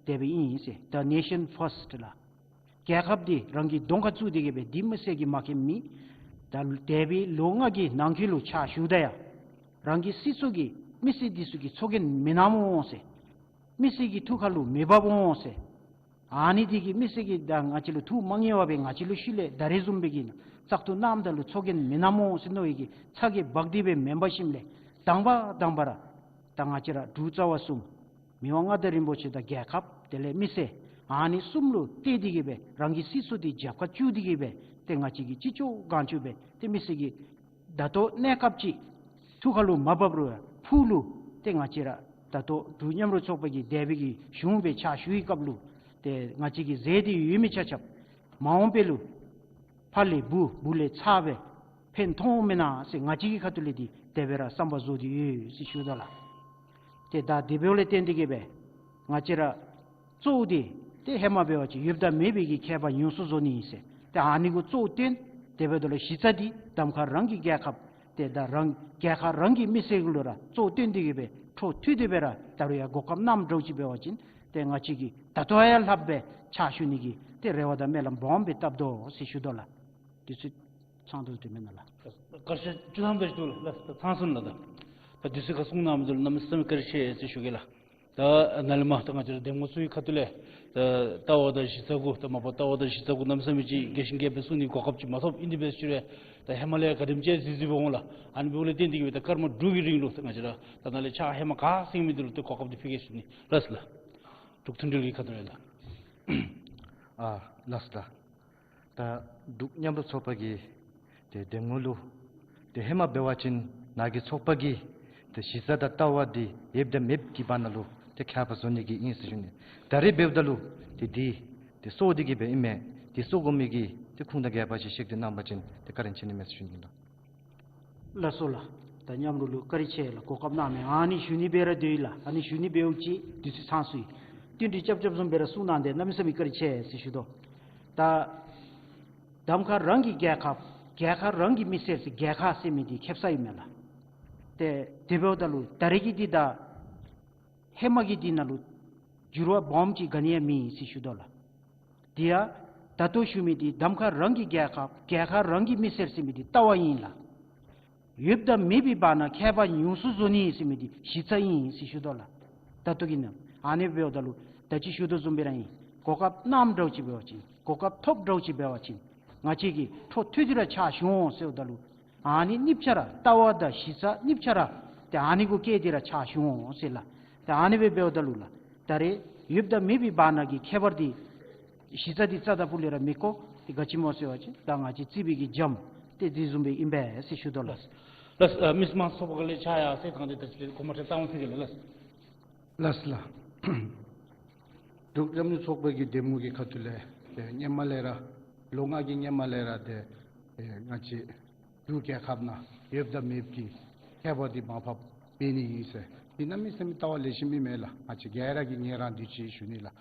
དེ་སྦེ་ཨིན་ཟེར། The nation first ལགས། རྒྱལ་ཁབ་འདི་རང་གི་གདོང་ཁར་བཙུགས་ཏེ་གི་སྦེ་འདི་མི་སེར་གྱིས་མ་མཁྱེན་མི། ད་འདས་པའི་ལོ་ལྔ་གི་ནང་འཁོད་ལུ་ཕྱག་ཞུཝ་ད་ཡང་རང་གི་སྲིད་ཚོགས་ཀྱིས་མི་སེར་འདི་ཚུ་གི་ཚོགས་རྒྱན་མི་གནངམ་འོང་ཟེར། མི་སེར་གྱི་ཐུགས་ཁ་ལུ་མི་འབབ་འོང་ཟེར། ཨ་ནི་འདི་གིས་མི་སེར་གྱིས་ད་ང་བཅས་ལུ་ཐུགས་མ་མཉེས་པར་སྦེ་ང་བཅས་ལུ་ཤུལ་ལས་ད་རེས་བཟུམ་སྦེ་གི་བཙག་འཐུ་གནངམ་ད་ལུ་ཚོགས་རྒྱན་མི་གནངམ་འོང་ཟེར་མནོ་བའི་གི་ཚ་གྱང་འབག་སྟེ་སྦེ་མེན་པར་ཞིནམ་ལས་དང་པ་དང་པ་ར་ད་ང་བཅས་ར་འབྲུག་རྩ་བ་གསུམ་མི་དབང་མངའ་བདག་རིན་པོ་ཆེ་དང་རྒྱལ་ཁབ་དེ་ལས་མི་སེར་ཨ་ནི་གསུམ་ལུ་གཏད་དེ་གི་སྦེ་རང་གི་སྲིད་ཚོགས་འདི་རྒྱབ་ཁར་བཅུག་སྟེ་གི་སྦེ་ཏེ་ང་བཅས་ཀྱིས་ཅི་ལྕོགས་གང་ལྕོགས་སྦེ་ཏེ་མི་སེར་གྱི་ད་ལྟོ་གནས་སྐབས་ཅིག་ཐུགས་ཁ་ལུ་མ་བབས་རུང་ཕུགས་ལུ་ཏེ་ང་བཅས་ར་ད་ལྟོ་འབྲུག་མཉམ་རུབ་ཚོགས་པ་གི་འདས་པའི་གི་གཞུང་སྦེ་ཕྱག་ཞུ་བའི་སྐབས་ལུ་ཏེ་ང་བཅས་ཀྱིས་མཛད་དེ་ཡོད་མི་ཆ་ཁྱབ་མ་འོངས་པ་ལུ་ཕ་ལས་བུ་བུ་ལས་ཚ་སྦེ་ཕན་ཐོགས་འོང་མེན་ན་ཟེར་ང་བཅས་ཀྱི་ཁ་ཐུག་ལས་འདི་དེ་སྦེ་ར་བསམ་པ་རྫོགས་ཏེ་ཡོད་ཟེར་ཞུ་དོ་ལགས། ཏེ་ད་དེ་འབདཝ་ལས་བརྟེན་ཏེ་གི་སྦེ་ང་བཅས་ར་གཙོ་བོ་འདི་ཏེ་ཧེ་མ་འབད་བ་ཅིན་ཡོདཔ་དང་མེད་པའི་གི་ཁྱད་པར་ཉུང་སུ་བཟོ་ནི་ཨིན་ཟེར། ཏེ་ཨ་ནི་གུ་གཙོ་བོ་བཏོན། དེ་འབདཝ་ད་ལུ་གཞི་རྩ་འདི་གདམ་ཁ་རང་གི་རྒྱལ་ཁབ། ཏེ་ད་རང་རྒྱལ་ཁབ་རང་གི་མི་སེར་གུ་ལུ་ར་གཙོ་བོ་བཏོན་ཏེ་གི་སྦེ་འཕྲོ་མཐུད་དེ་སྦེ་ར་ད་རུང་ཡང་གོ་སྐབས་གནངམ་འདྲཝ་ཅིག་འབད་བ་ཅིན་ཏེ་ང་བཅས་ཀྱིས་ད་ལྟོ་ཡང་ལྷགཔ་སྦེ་ཕྱག་ཞུ་ནི་གི་ཏེ་རེ་བ་དང་སྨོན་ལམ་སྦོམ་སྦེ་བཏབ་དོ་ཟེར་ཞུ་དོ་ལགས། དུས་ཚོད་ཚང་དོ་དེ་མེན་ན་ལགས། བཀའ་ཤག་བཅུ་ཐམ་དེ་ཅིག་འདུག་ལགས། ད་ཚང་སོང་ལགས། ད་ད་དུས་ཚོད་ཁར་གསུང་གནངམ་ད་ལུ་གནམ་མེད་ས་མེད་བཀའ་དྲིན་ཆེ་ཟེར་ཞུ་གེ་ལགས། ད་ནཱ་ལས་མར་ད་ང་བཅས་ར་འདེམས་ངོ་ཚུ་གི་ཁ་ཐུག་ལས་ད་ལྟ་བ་དང་གཞི་རྩ་གུ་ད་མ་པ་ལྟ་བ་དང་གཞི་རྩ་གུ་གནམ་མེད་ས་མེད་ཅིག་རྒྱས་ཤིང་རྒྱསཔ་སྦེ་གསུང་ནི་གོ་སྐབས་ཅིག་མ་ཐོབ། ཨིན་དེ་སྦེ་ཞུ་རུང་ད་ཧེ་མ་ལས་ཡང་བཀའ་དྲིན་ཆེ་ཟེར་ཟེར་སྦེ་འོང་ལགས། ཨ་ནི་འབདཝ་ལས་བརྟེན་ཏེ་གི་སྦེ་ད་སྐར་མ་དྲུག་གི་རིང་ལུ་ད་ང་བཅས་ར་ད་ནཱ་ལས་ཕྱག་ཧེ་མ་ག་གསུང་མི་འདི་ལུ་ད་གོ་སྐབས་འདི་ཕུལ་གེ་ཟེར་ཞུ་ནི་ལགས་ལགས། འབྲུག་མཐུན་སྒྲིལ་གྱི་ཁ་ཐུག་ལས་ལགས། ཨ་ལགས་ལགས། ད་འབྲུག་མཉམ་རུབ་ཚོགས་པ་གི་ཏེ་འདེམས་ངོ་ལུ་ཏེ་ཧེ་མ་འབད་བ་ཅིན་ནཱ་གི་ཚོགས་པ་གི་ཏེ་གཞི་རྩ་དང་ལྟ་བ་འདི་ཡོདཔ་དང་མེདཔ་གི་བར་ན་ལུ་ཏེ་ཁྱད་པར་བཟོ་ནི་གི་ཨིན་ཟེར་ཞུ་ནི། ད་རེས་འབདཝ་ད་ལུ་ཏེ་འདི་ཏེ་གསོ་སྟེ་གི་སྦེ་ཨིན་མས། ཏེ་གསོ་དགོ་མི་གི་ཏེ་ཁུངས་དང་རྒྱས་པ་ཅིག་བཤད་དེ་གནང་བ་ཅིན་ཏེ་བཀའ་དྲིན་ཆེ་ནི་མས་ཟེར་ཞུ་ནི་ལགས། ལགས་སོ་ལགས། ད་མཉམ་རོགས་ལུ་བཀའ་དྲིན་ཆེ་ལགས། གོ་སྐབས་གནང་མི་ཨ་ནི་ཞུ་ནི་སྦེ་ར་སྡོད་ཡི་ལགས། ཨ་ནི་ཞུ་ནི་འབདཝ་ཅིག་དུས་ཚོད་ཚང་སོང་ཡི། བསྟུན་གྲོས་རྐྱབ་རྐྱབ་བཟུམ་སྦེ་ར་གསུང་གནང་སྟེ་གནམ་མེད་ས་མེད་བཀའ་དྲིན་ཆེ་ཟེར་ཞུ་དོ། ད་གདམ་ཁ་རང་གི་རྒྱལ་ཁབ་རྒྱལ་ཁ་རང་གི་མི་སེར་ཟེར་རྒྱལ་ཁ་ཟེར་མི་འདི་ཁེབ་ས་ཨིན་མས་ལགས། ཏེ་དེ་འབདཝ་ད་ལུ་ད་རེས་ཀྱི་འདི་དང་ཧེ་མ་གི་འདི་ནང་ལུ་འགྱུར་བ་སྦོམ་ཅིག་ག་ནི་ཡང་མེད་ཟེར་ཞུ་དོ་ལགས། དེ་ཡང་ད་ལྟོ་ཞུ་མི་འདི་གདམ་ཁ་རང་གི་རྒྱལ་ཁབ་རྒྱལ་ཁ་རང་གི་མི་སེར་ཟེར་མི་འདི་ལྟ་བ་ཨིན་ལགས། ཡོདཔ་དང་མེདཔ་གི་བར་ན་ཁྱད་པར་ཉུང་སུ་བཟོ་ནི་ཟེར་མི་འདི་གཞི་རྩ་ཨིན་ཟེར་ཞུ་དོ་ལགས། ད་ལྟོ་གི་ནང་ཨ་ནི་འབདཝ་ད་ལུ་ད་ཅི་ཞུ་དོ་བཟུམ་སྦེ་ར་ཨིན། གོ་སྐབས་གནངམ་འདྲཝ་ཅིག་འབད་བ་ཅིན་གོ་སྐབས་ཐོབ་འདྲཝ་ཅིག་འབད་བ་ཅིན་ང་བཅས་ཀྱིས་འཕྲོ་མཐུད་དེ་ར་ཕྱག་ཞུ་འོང་ཟེརཝ་ད་ལུ་ཨ་ནི་གཉིས་ཆ་ར་ལྟ་བ་དང་གཞི་རྩ་གཉིས་ཆ་ར་ཏེ་ཨ་ནི་གུ་བཀལ་ཏེ་ར་ཕྱག་ཞུ་འོང་ཟེར་ལགས། ཏེ་ཨ་ནི་སྦེ་འབདཝ་ད་ལུ་ལགས་ད་རེས་ཡོདཔ་དང་མེདཔ་གི་བར་ན་གི་ཁྱད་པར་འདི་གཞི་རྩ་འདི་རྩ་དང་སྤུ་ལས་ར་མི་གོ། ཏེ་ག་ཅི་སྨོ་ཟེར་བ་ཅིན་ད་ང་བཅས་རྩིས་པའི་གི་འཇམ་ཏེ་འདི་བཟུམ་སྦེ་ཨིན་པས་ཟེར་ཞུ་དོ་ལགས། ལགས་ལགས། ཨ་མི་སེར་དམངས་གཙོ་ཚོགས་པ་ལས་ཕྱག་ཡར་སེང་དང་འདི་ད་ཅི་ལས་གོ་མ་ཁྲེལ་རྩ་བ་ཚིག་གི་ལགས། ལགས་ལགས། འབྲུག་རྒྱབ་ནི་ཚོགས་པ་གི་འདེམས་ངོ་གི་ཁ་ཐུག་ལས་ཏེ་སྔོན་མ་ལས་ར་ལོ་ལྔ་གི་སྔོན་མ་ལས་ར་ཏེ་ཨེ་ང་བཅས་འབྲུག་རྒྱལ་ཁབ་ནང་ཡོདཔ་དང་མེདཔ་གི་ཁྱད་པར་འདི་མར་ཕབ་འབད་ནི་ཨིན་ཟེར་འདི་གནམ་མེད་ས་མེད་ལྟ་བ་ལེགས་ཤོམ་ཨིན་མས་ལགས། ང་བཅས་ག་ར་གིས་ངལ་རངས་དེ་ཅིག་ཞུ་ནི་ལགས།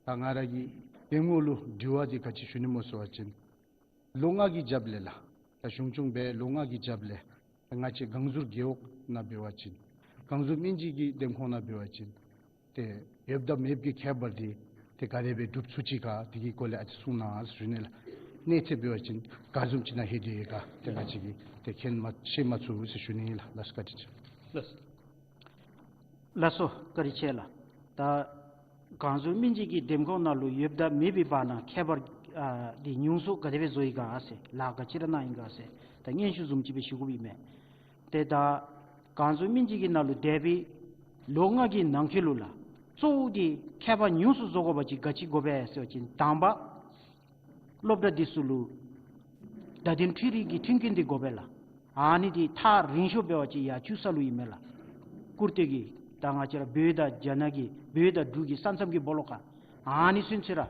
ད་ང་ར་གི་འདེམས་ངོ་ལུ་དྲི་བ་འདི་ག་ཅི་ཞུ་ནི་སྨོ་ཟེར་བ་ཅིན་ལོ་ལྔ་གི་རྒྱབ་ལས་ལགས། ད་གཞུང་སྐྱོང་འབད་ལོ་ལྔ་གི་རྒྱབ་ལས་ང་བཅས་གངས་ཟུར་རྒེད་འོག་ནང་འབད་བ་ཅིན་གངས་ཟུར་སྨན་རྩིས་ཀྱི་འདེམས་ཁོངས་ནང་འབད་བ་ཅིན་ཏེ་ཡོདཔ་དང་མེདཔ་གི་ཁྱད་པར་འདི་ཏེ་ག་དེ་སྦེ་སྒྲུབ་ཚུགས་ཅི་ག་དེ་གི་སྐོར་ལས་ཨ་ཙི་གསུང་གནང་ཟེར་ཞུ་ནི་ལགས། གནས་ཚད་འབད་བ་ཅིན་ག་བཟུམ་ཅིག་ནང་ལྷོད་དེ་ཡོད་ག་ཏེ་ང་བཅས་ཀྱིས་ཏེ་མཁྱེན་མ་ཤེས་མ་ཚུགས་ཟེར་ཞུ་ནི་ལགས། ལགས་སོ་བཀའ་དྲིན་ཆེ། ལགས། ལགས་སོ་བཀའ་དྲིན་ཆེ་ལགས། ད་གངས་ཟུར་སྨན་རྩིས་ཀྱི་འདེམས་ཁོངས་ནང་ལུ་ཡོདཔ་དང་མེདཔ་གི་བར་ན་ཁྱད་པར་ཨ་འདི་ཉུང་སུ་ག་དེ་སྦེ་བཟོ་ཡི་ག་ཟེར་ལཱ་ག་ཅི་ར་གནང་ཡི་ག་ཟེར་ད་སྙན་ཞུ་བཟུམ་ཅིག་སྦེ་ཞུ་དགོཔ་ཨིན་མས། ཏེ་ད་གངས་ཟུར་སྨན་རྩིས་ཀྱི་ནང་ལུ་འདས་པའི་ལོ་ལྔ་གི་ནང་འཁོད་ལུ་ལགས་གཙོ་བོ་འདི་ཁྱད་པར་ཉུང་སུ་བཟོ་དགོ་པ་ཅིན་ག་ཅི་དགོ་པས་ཟེར་བ་ཅིན་དང་པ་སློབ་གྲྭ་འདི་ཚུ་ལུ་བརྡ་དོན་འཕྲུལ་རིག་གི་མཐུན་རྐྱེན་འདི་དགོ་པས་ལགས། ཨ་ནི་འདི་ཐག་རིང་ཤོས་འབད་བ་ཅིན་ཡར་ཆུ་ས་ལུ་ཨིན་མས་ལགས། སྐུར་སྟོད་ཀྱི་ད་ང་བཅས་ར་བོད་དང་རྒྱ་ནག་གི་བོད་དང་འབྲུག་གི་ས་མཚམས་ཀྱི་སྦོ་ལོགས་ཁར་ཨ་ནི་ཚུན་ཚོད་ར་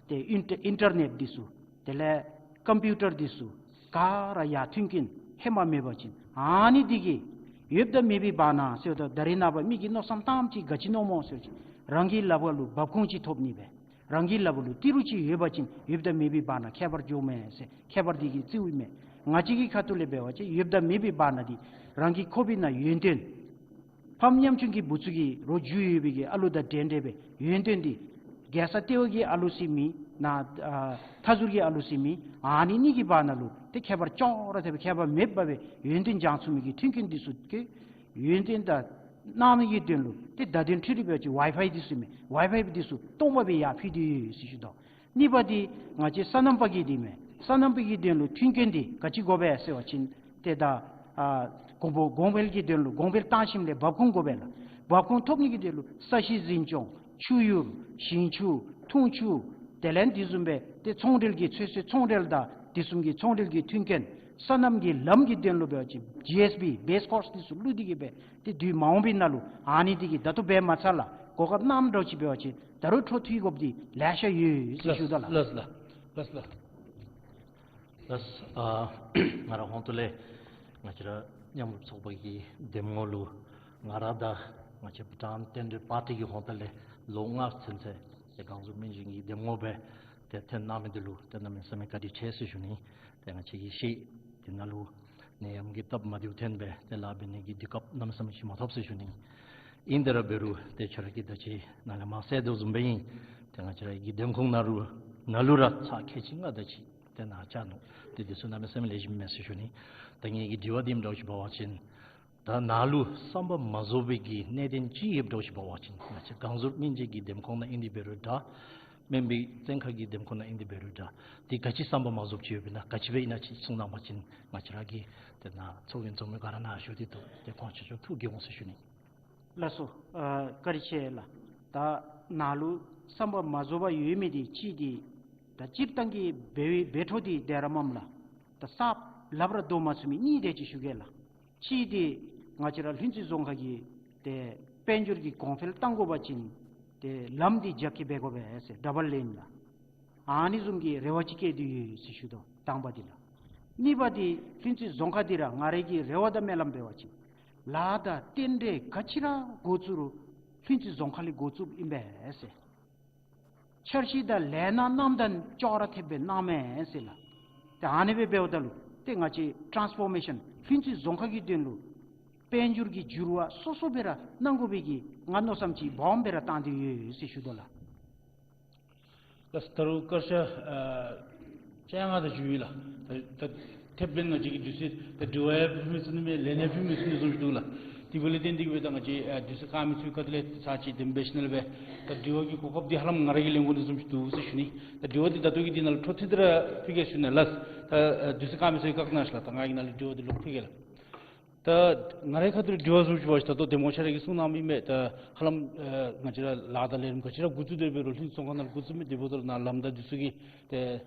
ཏེ་ཨིན་ཊར་ཨིན་ཊར་ནེཊ་འདི་ཚུ་དེ་ལས་ཀམ་པིའུ་ཊར་འདི་ཚུ་ག་ར་ཡར་མཐུན་རྐྱེན་ཧེ་མ་མེད་པ་ཅིན་ཨ་ནི་འདི་གིས་ཡོདཔ་དང་མེདཔ་གི་བར་ན་ཟེརཝ་ད་ད་རེས་ནངས་པ་མི་གིས་མནོ་བསམ་བཏངམ་ཅིག་ག་ཅི་མནོཝ་སྨོ་ཟེར་བ་ཅིན་རང་གི་ལག་པ་ལུ་འབབ་ཁུངས་ཅིག་ཐོབ་ནི་སྦེ་རང་གི་ལག་པ་ལུ་ཏི་རུ་ཅིག་ཡོད་པ་ཅིན་ཡོདཔ་དང་མེདཔ་གི་བར་ན་ཁྱད་པར་འགྱོཝ་མས་ཟེར་ཁྱད་པར་འདི་གིས་རྩིཝ་ཨིན་མས། ང་བཅས་ཀྱི་ཁ་ཐུག་ལས་འབད་བ་ཅིན་ཡོདཔ་དང་མེདཔ་གི་བར་ན་འདི་རང་གི་ཁོག་པའི་ནང་ཡོན་ཏན་ཕམ་ཉམ་ཆུང་གི་བུ་ཚུ་གིས་རོགས་རྒྱུས་ཡོད་པའི་གི་ཨ་ལུ་དང་འདྲན་འདྲ་སྦེ་ཡོན་ཏན་འདི་རྒྱལ་ས་ལྟེ་བ་གི་ཨ་ལུ་ཟེར་མི་ནང་ཨ་མཐའ་ཟུར་གྱི་ཨ་ལུ་ཟེར་མི་ཨ་ནི་གཉིས་ཀྱི་བར་ན་ལུ་ཏེ་ཁྱད་པར་ཅོག་ར་འཐདཔ་སྦེ་ཁྱད་པར་མེདཔ་སྦེ་ཡོན་ཏན་སྦྱང་ཚུགས་མི་གི་མཐུན་རྐྱེན་འདི་ཚུ་གི་ཡོན་ཏན་དང་གནང་ནི་གི་དོན་ལུ་ཏེ་བརྡ་དོན་འཕྲུལ་རིག་འབད་བ་ཅིན་ཝའི་ཕའི་འདི་ཚུ་མས། ཝའི་ཕའི་འདི་ཚུ་སྟོང་པ་སྦེ་ཡར་ཕུལ་ཏེ་ཡོད་ཟེར་ཞུ་དོ། གཉིས་པ་འདི་ང་བཅས་སོ་ནམ་པ་གི་འདི་མས། སོ་ནམ་པ་གི་དོན་ལུ་མཐུན་རྐྱེན་འདི་ག་ཅི་དགོ་པས་ཟེར་བ་ཅིན་ཏེ་ད་ཨ་གོང་འཕེལ་གོང་འཕེལ་གྱི་དོན་ལུ་གོང་འཕེལ་བཏང་ཞིནམ་ལས་འབབ་ཁུངས་དགོ་པས་ལགས། འབབ་ཁུངས་ཐོབ་ནི་གི་དོན་ལུ་ས་གཞི་འཛིན་སྐྱོང་ཆུ་ཡུར་ཞིང་ཆུ་འཐུང་ཆུ་དེ་ལས་འདི་བཟུམ་སྦེ་ཏེ་ཚོང་འབྲེལ་གྱི་ཚོད་བསྲེ་ཚོང་འབྲེལ་དང་དེ་བཟུམ་གྱི་ཚོང་འབྲེལ་གྱི་མཐུན་རྐྱེན་སོ་ནམ་གྱི་ལམ་གྱི་དོན་ལུ་འབད་བ་ཅིན་ཇི་ཨེསི་བི་བེསི་ཀོརསི་འདི་ཚུ་བླུགས་ཏེ་གི་སྦེ་ཏེ་དུས་མ་འོངས་པའི་ནང་ལུ་ཨ་ནི་འདི་གིས་ད་ལྟོ་འབད་མ་ཚར་ལགས། གོ་སྐབས་གནངམ་འདྲཝ་ཅིག་འབད་བ་ཅིན་ད་རུང་འཕྲོ་མཐུད་དགོཔ་འདི་ལེ་ཤ་ཡོད་ཟེར་ཞུ་དོ་ལགས། ལགས་ལགས། ལགས་ལགས། ལགས། ཨ་ང་རའི་ཧོངས་ལས་ང་བཅས་ར་མཉམ་རུབ་ཚོགས་པ་གི་འདེམས་ངོ་ལུ་ང་ར་དང་ང་བཅས་བྷུ་ཊཱན་བསྟན་འགྲོའི་པར་ཊི་གི་ཧོངས་ལས་ལོ་ལྔ་ཚུན་ཚོད་ཏེ་གངས་ཟུར་སྨན་རྩིས་ཀྱི་འདེམས་ངོ་སྦེ་ཏེ་འཐོན་གནང་མི་འདི་ལུ་ཏེ་གནམ་མེད་ས་མེད་བཀའ་དྲིན་ཆེ་ཟེར་ཞུ་ནི། ཏེ་ང་བཅས་ཀྱིས་ཤེས། དེ་ནང་ལུ་ནད་ཡམས་ཀྱི་སྟབས་མ་བདེཝ་ཐོན་སྦེ་ཏེ་ལཱ་འབད་ནི་གི་དུས་སྐབས་གནམ་མེད་ས་མེད་ཅིག་མ་ཐོབ་ཟེར་ཞུ་ནི། ཨིན་དེ་ར་འབད་རུང་ཏེ་ཁྱོད་ར་གིས་ད་ཅི་ནཱ་ལས་མར་གསལ་དོ་བཟུམ་སྦེ་ཨིན། ཏེ་ང་བཅས་ར་གི་འདེམས་ཁོངས་ནང་ལུ་ནང་ལུ་ར་ཚ་ཁལ་གཅིག་ལྔ་དེ་ཅིག་ཏེ་ནཱ་བཅར་ནུག། ཏེ་དེ་ཚུ་གནམ་མེད་ས་མེད་ལེགས་ཤོམ་མས་ཟེར་ཞུ་ནི། ད་ངེ་གི་དྲི་བ་འདི་མི་འདྲཝ་ཅིག་འབད་བ་ཅིན་ད་ནཱ་ལུ་བསམ་པ་མ་རྫོགས་པའི་གི་གནད་དོན་ཅིག་ཡོདཔ་འདྲཝ་ཅིག་འབད་བ་ཅིན་ང་བཅས་གངས་ཟུར་སྨན་རྩིས་ཀྱི་འདེམས་ཁོངས་ནང་ཨིན་ཏེ་འབད་རུང་འདྲ། སྨན་པའི་བཙོན་ཁང་གི་འདེམས་ཁོངས་ནང་ཨིན་ཏེ་འབད་རུང་འདྲ། དེ་ག་ཅི་བསམ་པ་མ་རྫོགསཔ་ཅིག་ཡོདཔ་ཨིན་ན་ག་ཅི་སྦེ་ཨིན་ན་ཅིག་གསུང་གནང་བ་ཅིན་ང་བཅས་ར་གིས་ཏེ་ནཱ་ཚོགས་རྒྱན་འཛོམས་མི་ག་ར་ནཱ་བཞུགས་ཏེ་འདུག། ཏེ་ཁོང་ཆ་ཁྱབ་ཐུགས་དགྱེས་འོང་ཟེར་ཞུ་ནི། ལགས་སོ། ཨ་བཀའ་དྲིན་ཆེ་ལགས། ད་ནཱ་ལུ་བསམ་པ་མ་རྫོགས་པ་ཡོད་མི་འདི་ཅིག་འདི་ད་སྤྱིར་བཏང་གི་འབད་འབད་འཕྲོ་འདི་དེ་ར་མས་ལགས། ད་གསརཔ་སླབ་ར་བཏུབ་མ་ཚུགས་མི་གཉིས་དེ་ཅིག་ཞུ་གེ་ལགས། གཅིག་འདི་ང་བཅས་ར་ལྷུན་རྩེ་རྫོང་ཁག་གི་ཏེ་དཔལ་འབྱོར་གྱི་གོང་འཕེལ་གཏང་དགོ་པ་ཅིན་ཏེ་ལམ་འདི་རྒྱ་སྐྱེད་འབད་དགོ་པས་ཟེར་ཌབ་བལ་ལེན་ལགས། ཨ་ནི་བཟུམ་གྱི་རེ་བ་ཅིག་བསྐྱེད་དེ་ཡོད་ཟེར་ཞུ་དོ། དང་པ་འདི་ལགས། གཉིས་པ་འདི་ལྷུན་རྩེ་རྫོང་ཁག་འདི་ར་ང་རའི་གི་རེ་བ་དང་སྨོན་ལམ་འབད་བ་ཅིན་ལཱ་དང་རྟེན་འབྲེལ་ག་ཅི་ར་འགོ་བཙུགས་རུང་ལྷུན་རྩེ་རྫོང་ཁག་ལས་འགོ་བཙུགསཔ་ཨིན་པས་ཟེར། འཆར་གཞི་དང་ལས་སྣ་གནངམ་དང་ཅོག་ར་འཐདཔ་སྦེ་གནངམ་མས་ཟེར་ལགས། ཏེ་ཨ་ནི་སྦེ་འབདཝ་ད་ལུ་ཏེ་ང་བཅས་ཊཱནསི་ཕོར་མེ་ཤཱན་ལྷུན་རྩེ་རྫོང་ཁག་གི་དོན་ལུ་དཔལ་འབྱོར་གྱི་འགྱུར་བ་སོ་སོ་སྦེ་ར་གནང་དགོ་པའི་གི་ང་མནོ་བསམ་ཅིག་སྦོམ་སྦེ་ར་བཏང་སྟེ་ཡོད་ཟེར་ཞུ་དོ་ལགས། ལགས། ད་རུང་སྐར་ཆ་ཨ་བཅོ་ལྔ་དེ་ཅིག་ཡོད་ལགས། ད་ད་ཐེབས་ལེན་ང་བཅས་ཀྱིས་དུས་ཚོད་ད་དྲི་བ་ཡང་ཕུལ་མི་ཚུགས་ནི་མས། ལན་ཡང་ཕུལ་མི་ཚུགས་ནི་བཟུམ་ཅིག་འདུག་ལགས། དེ་འབདཝ་ལས་བརྟེན་ཏེ་གིས་སྦེ་ད་ང་བཅས་ཨ་དུས་ཚོད་བཀག་མི་ཚུགས་ཁ་ཐུག་ལས་ཚར་གཅིག་དེམ་འབད་ཞིནམ་ལས་སྦེ་ད་དྲི་བ་གི་གོ་སྐབས་འདི་ཧ་ལམ་ང་ར་གིས་ལེན་དགོ་ནི་བཟུམ་ཅིག་འདུག་ཟེར་ཞུ་ནི། ད་དྲི་བ་འདི་ད་ལྟོ་གི་འདི་ནང་ལུ་འཕྲོ་མཐུད་དེ་ར་ཕུལ་གེ་ཟེར་ཞུ་ནི་ལགས། ད་ཨ་དུས་ཚོད་བཀག་མི་ཚུགས་ཡང་བཀག་གནང་ཤིག་ལགས། ད་ང་གིས་ནཱ་ལས་དྲི་བ་འདི་ལོག་ཕུལ་གེ་ལགས། ད་ང་རའི་ཁ་ཐུག་ལས་དྲི་བ་བཟུམ་ཅིག་འབད་བ་ཅིན་ད་གདམ་ངོ་ཁྱོད་ར་གིས་གསུང་གནངམ་ཨིན་མས། ད་ཧ་ལམ་ཨ་ང་བཅས་ར་ལཱ་དང་ལས་རིམ་ག་ཅི་ར་འགོ་བཙུགས་ཏེ་འབད་རུང་ལྷུན་རྩེ་རྫོང་ཁག་ནང་ལུ་འགོ་བཙུགས་མི་དེ་འབདཝ་ད་ལུ་ནཱ་ལམ་དང་འདི་ཚུ་གི་ཏེ་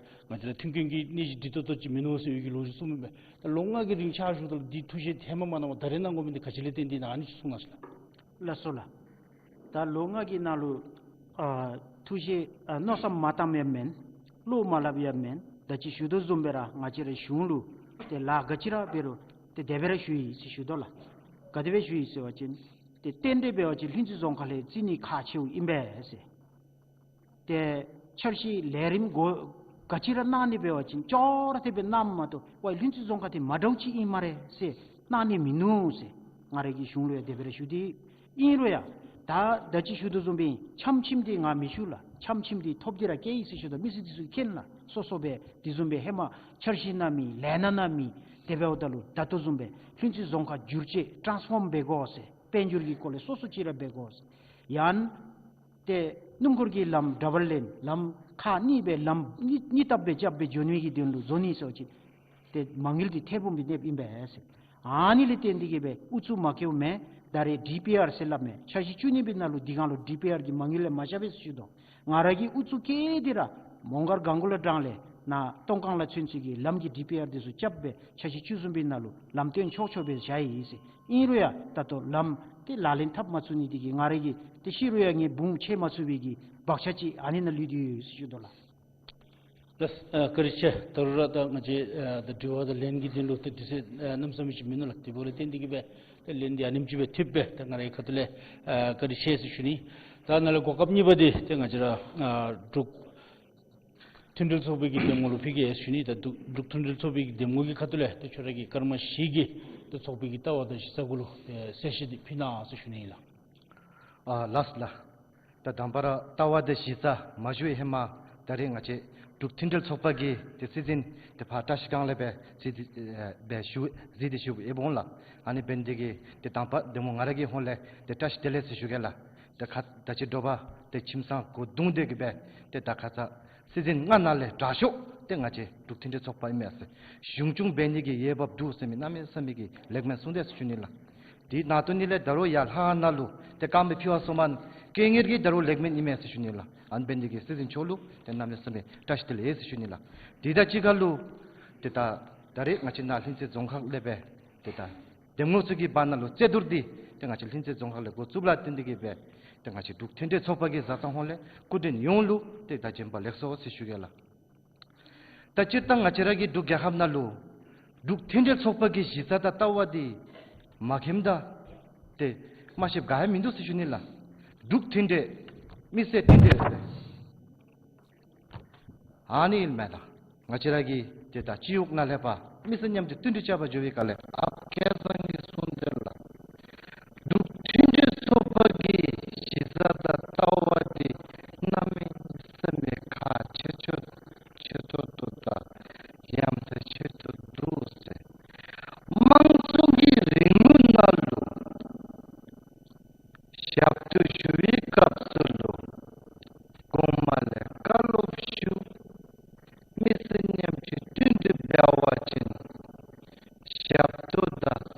ང་བཅས་ར་མཐུན་རྐྱེན་གྱི་གནས་གཞི་འདི་ཏོག་ཏོ་ཅིག་མིན་ནུག་ཟེར་བའི་གི་ལོ་རྒྱུས་གསུངམ་ཨིན་མས། ད་ལོ་ལྔ་གི་རིང་ཕྱག་ཞུཝ་ད་ལུ་འདི་ཐུགས་བཞེད་ཧེ་མ་མ་གནང་བར་ད་རེས་གནང་དགོ་མི་འདི་ག་ཅི་ལས་བརྟེན་ཏེ་ཨིན་ན་ཨ་ནི་ཅིག་གསུང་གནང་ཤིག་ལགས། ལགས་སོ་ལགས། ད་ལོ་ལྔ་གི་ནང་ལུ་ཨ་ཐུགས་བཞེད་ཨ་མནོ་བསམ་མ་བཏངམ་ཡང་མེན། བློ་མ་སླབ་ཡང་མེན། ད་ཅི་ཞུ་དོ་བཟུམ་སྦེ་ར་ང་བཅས་རའི་གཞུང་ལུ་ཏེ་ལཱ་ག་ཅི་ར་འབད་རུང་ཏེ་དེ་སྦེ་ར་ཞུ་ཡི་ཟེར་ཞུ་དོ་ལགས། ག་དེ་སྦེ་ཞུ་ཡི་ཟེར་བ་ཅིན་ཏེ་རྟེན་འབྲེལ་འབད་བ་ཅིན་ལྷུན་རྩེ་རྫོང་ཁག་ལས་བརྩི་ནི་ཁག་ཆེཝ་ཨིན་པས་ཟེར། ཏེ་འཆར་གཞི་ལས་རིམ་གོ་ག་ཅི་ར་གནང་ནི་འབད་བ་ཅིན་ཅོག་ར་འཐདཔ་སྦེ་གནངམ་མ་གཏོགས་ཝའི་ལྷུན་རྩེ་རྫོང་ཁག་འདི་མ་འདྲཝ་ཅིག་ཨིན་སྨ་རེ་ཟེར་གནང་ནི་མིན་ནུག་ཟེར་ང་རའི་གི་གཞུང་ལུ་ཡང་དེ་སྦེ་ར་ཞུ་སྟེ། ཨིན་རུང་ཡང་ད་ད་ཅི་ཞུ་དོ་བཟུམ་སྦེ་འཆམ་ཆིམ་འདི་ང་མི་ཞུ་ལགས། འཆམ་ཆིམ་འདི་ཐོབ་སྟེ་ར་བསྐྱལ་ཡི་ཟེར་ཞུ་དོ། མི་སེར་འདི་ཚུ་མཁྱེན་ལགས། སོ་སོ་སྦེ་དེ་བཟུམ་སྦེ་ཧེ་མ་འཆར་གཞི་གནང་མི་ལས་སྣ་གནང་མི་དེ་འབདཝ་ད་ལུ་ད་ལྟོ་བཟུམ་སྦེ་ལྷུན་རྩེ་རྫོང་ཁག་འགྱུར་བཅོས་ཊཱནསི་ཕོརམ་འབད་དགོ་ཟེར། དཔལ་འབྱོར་གྱི་སྐོར་ལས་སོ་སོ་ཅིག་ར་འབད་དགོ་ཟེར། ཡང་ཏེ་སྣུམ་འཁོར་གྱི་ལམ་ཌ་བཱལ་ལེན་ལམ་ཁག་གཉིས་སྦེ་ལམ་གཉིས་གཉིས་ལྟབ་སྦེ་རྐྱབ་སྦེ་འགྱོ་ནི་གི་དོན་ལུ་བཟོ་ནི་ཟེར་བ་ཅིན་ཏེ་མ་དངུལ་འདི་ཐེར་འབུམ་སྦེ་གནསཔ་ཨིན་པས་ཟེར། ཨ་ནི་ལས་བརྟེན་ཏེ་གིས་སྦེ་ཨུ་ཚུགས་མ་བཀལཝ་མས། ད་རེས་ཌི་པི་ཨར་ཟེར་སླབ་མས། འཆར་གཞི་བཅུ་གཉིས་པའི་ནང་ལུ་འདི་སྒང་ལུ་ཌི་པི་ཨར་གྱི་མ་དངུལ་ལས་མ་བཞག་པས་ཟེར་ཞུ་དོ། ང་ར་གིས་ཨུ་ཚུགས་བཀལ་ཏེ་ར་མོང་སྒར་གང་གུ་ལ་འགྲམ་ལས་ནཱ་སྟོང་སྒང་ལ་ཚུན་ཚོད་ཀྱི་ལམ་གྱི་ཌི་པི་ཨར་འདི་ཚུ་རྐྱབ་སྦེ་འཆར་གཞི་བཅུ་གསུམ་པའི་ནང་ལུ་ལམ་སྟོན་ཆོག་ཆོག་སྦེ་བཞག་ཡི་ཟེར། ཨིན་རུང་ཡང་ད་ལྟོ་ལམ་འདི་ལག་ལེན་འཐབ་མ་ཚུགས་ནི་འདི་གིས་ང་ར་གིས་ཏེ་ཤི་རུང་ཡང་ངེའི་བུམོ་ཆད་མ་ཚུགས་པའི་གི་བག་ཆགས་ཅིག་ཨ་ནི་ནང་ལུས་ཏེ་ཡོད་ཟེར་ཞུ་དོ་ལགས། ལགས། ཨ་བཀའ་དྲིན་ཆེ། ད་རུང་ར་ད་ང་བཅས་ཨ་ད་དྲི་བ་དང་ལན་གྱི་དོན་ལུ་ཏེ་དུས་ཚོད་ཨ་གནམ་མེད་ས་མེད་ཅིག་མིན་ནུག་ལགས། དེ་འབདཝ་ལས་བརྟེན་ཏེ་གིས་སྦེ་ད་ལན་འདི་ཨ་ནེམ་ཅིག་སྦེ་ཐེབས་སྦེ་ད་ང་རའི་ཁ་ཐུག་ལས་ཨ་བཀའ་དྲིན་ཆེ་ཟེར་ཞུ་ནི། ད་ནཱ་ལས་གོ་སྐབས་གཉིས་པ་འདི་ཏེ་ང་བཅས་ར་ཨ་འབྲུག་མཐུན་འབྲེལ་ཚོགས་པའི་གི་འདེམས་ངོ་ལུ་ཕུལ་གེ་ཟེར་ཞུ་ནི། ད་འབྲུག་འབྲུག་མཐུན་འབྲེལ་ཚོགས་པའི་གི་འདེམས་ངོ་གི་ཁ་ཐུག་ལས་ཏེ་ཁྱོད་ར་གི་སྐར་མ་བཞི་གི་ཏེ་ཚོགས་པའི་གི་ལྟ་བ་དང་གཞི་རྩ་གུ་ལུ་ཏེ་གསལ་བཤད་འདི་ཕུལ་གནང་ཟེར་ཞུ་ནི་ཨིན་ལགས། ཨ་ལགས་ལགས། ད་དང་པ་ར་ལྟ་བ་དང་གཞི་རྩ་མ་ཞུ་བའི་ཧེ་མ་ད་རེས་ང་བཅས་འབྲུག་མཐུན་འབྲེལ་ཚོགས་པ་གི་ཏེ་སྲིད་འཛིན་འདི་ཕར་བཀྲ་ཤིས་སྒང་ལས་སྦེ་གཟིགས་ཏེ་ཨེ་སྦེ་ཞུ་གཟིགས་ཏེ་ཞུ་ཡོདཔ་འོང་ལགས། ཨ་ནི་འབད་ནི་འདི་གིས་ཏེ་དང་པ་འདེམས་ངོ་ང་ར་གི་ཧོངས་ལས་ཏེ་བཀྲ་ཤིས་བདེ་ལེགས་ཟེར་ཞུ་གེ་ལགས། ཏེ་ཁ་ད་ཅི་དྲོ་པ་ཏེ་ཁྱིམ་ཚང་སྒོ་བརྡུང་སྟེ་གིས་སྦེ་ཏེ་ད་ཁ་ཙ་སྲིད་འཛིན་ང་ནཱ་ལས་དྲག་ཤོས་ཏེ་ང་བཅས་འབྲུག་མཐུན་འབྲེལ་ཚོགས་པ་ཨིན་མས་ཟེར། གཞུང་སྐྱོང་འབད་ནི་གི་འོས་འབབ་འདུག་ཟེར་མི་གནམ་མེད་ས་མེད་ཀྱི་ལེགས་སྨོན་གསུངས་ཏེ་ཟེར་ཞུ་ནི་ལགས། དེ་ནང་དོན་ནི་ལས་ད་རུང་ཡར་ལྷ་ཁང་ནང་ལུ་ཏེ་བཀའ་མོལ་ཕུལ་བར་སོང་མི་ག་གིས་ད་རུང་ལེགས་སྨོན་ཨིན་མས་ཟེར་ཞུ་ནི་ལགས། ཨ་ནི་འབད་ནི་འདི་གིས་སྲིད་འཛིན་མཆོག་ལུ་ཏེ་གནམ་མེད་ས་མེད་བཀྲ་ཤིས་བདེ་ལེགས་ཟེར་ཞུ་ནི་ལགས། དེ་དང་གཅིག་ཁར་ལུ་ཏེ་ད་ད་རེས་ང་བཅས་ནཱ་ལྷུན་རྩེ་རྫོང་ཁག་ལས་སྦེ་ཏེ་ད་འདེམས་ངོ་ཚུ་གི་བར་ན་ལུ་རྩོད་བསྡུར་འདི་ཏེ་ང་བཅས་ལྷུན་རྩེ་རྫོང་ཁག་ལས་འགོ་བཙུགསཔ་ལས་བརྟེན་ཏེ་གིས་སྦེ་ཏེ་ང་བཅས་འབྲུག་མཐུན་འབྲེལ་ཚོགས་པ་གི་བཟའ་ཚང་ཧོངས་ལས་སྐུ་མགྲོན་ཡོངས་ལུ་ཏེ་ད་བྱོན་པ་ལེགས་སོ་ཟེར་ཞུ་གེ་ལགས། ད་སྤྱིར་བཏང་ང་བཅས་ར་གི་འབྲུག་རྒྱལ་ཁབ་ནང་ལུ་འབྲུག་མཐུན་འབྲེལ་ཚོགས་པ་གི་གཞི་རྩ་དང་ལྟ་བ་འདི་མ་མཁྱེནམ་ད་ཏེ་མ་ཤེསཔ་ག་ཡང་མིན་འདུག་ཟེར་ཞུ་ནི་ལགས། འབྲུག་མཐུན་འབྲེལ་མི་སེར་མཐུན་འབྲེལ་ཨ་ནི་ཨིན་མས་ལགས། ང་བཅས་ར་གི་ཏེ་ད་སྤྱི་འོག་ནང་ལས་ཕར་མི་སེར་མཉམ་དུ་མཐུན་སྒྲིལ་རྐྱབ་པར་འགྱོ་བའི་སྐབས་ལས་ཨཔ་སྐལ་བཟང་གིས་གསུངས་དོན་ལགས། འབྲུག་མཐུན་འབྲེལ་ཚོགས་པ་གི་གཞི་རྩ་དང་ལྟ་བ་འདི་གནམ་མེད་ས་མེད་ཁག་ཆེ་ཤོས་ཆེ་ཤོས་འདུག་ད་ཡ་མཚན་ཆེ་ཤོས་འདུག་ཟེར། དམངས་གཙོ་གི་རིང་ལུགས་ནང་ལུ་ཞབས་ཏོག་ཞུ་བའི་སྐབས་སུ་ལུ་གོང་མ་ལས་བཀའ་སློབ་ཞུ། མི་སེར་མཉམ་གཅིག་མཐུན་སྒྲིལ་འབད་བ་ཅིན་ཞབས་ཏོག་དང་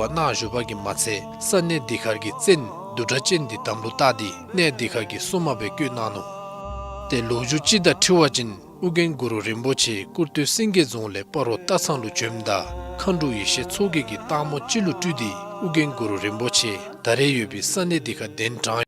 གནང་བཞུགས་པ་གིས་མ་ཚད་ས་གནས་འདི་ཁར་གྱི་བཙན་བདུད་སྒྲ་ཅན་འདི་དམ་ལུ་བཏགས་ཏེ་གནས་འདི་ཁར་གྱི་སྲུང་མ་སྦེ་བསྐོས་གནང་ནུག། ཏེ་ལོ་རྒྱུས་ཅིག་དང་འཁྲིལ་བ་ཅིན་ཨོ་རྒྱན་གུ་རུ་རིན་པོ་ཆེ་ཀུར་སྟོད་སེང་གེ་རྫོང་ལས་སྤ་རོ་སྟག་ཚང་ལུ་བྱོནམ་ད་མཁའ་འགྲོ་ཡེ་ཤེས་མཚོ་རྒྱལ་གྱིས་སྟག་མོ་ཅིག་ལུ་སྤྲུལ་ཏེ་ཨོ་རྒྱན་གུ་རུ་རིན་པོ་ཆེ་ད་རེས་ཡོད་པའི་ས་གནས་འདི་ཁར་གདན་དྲངས།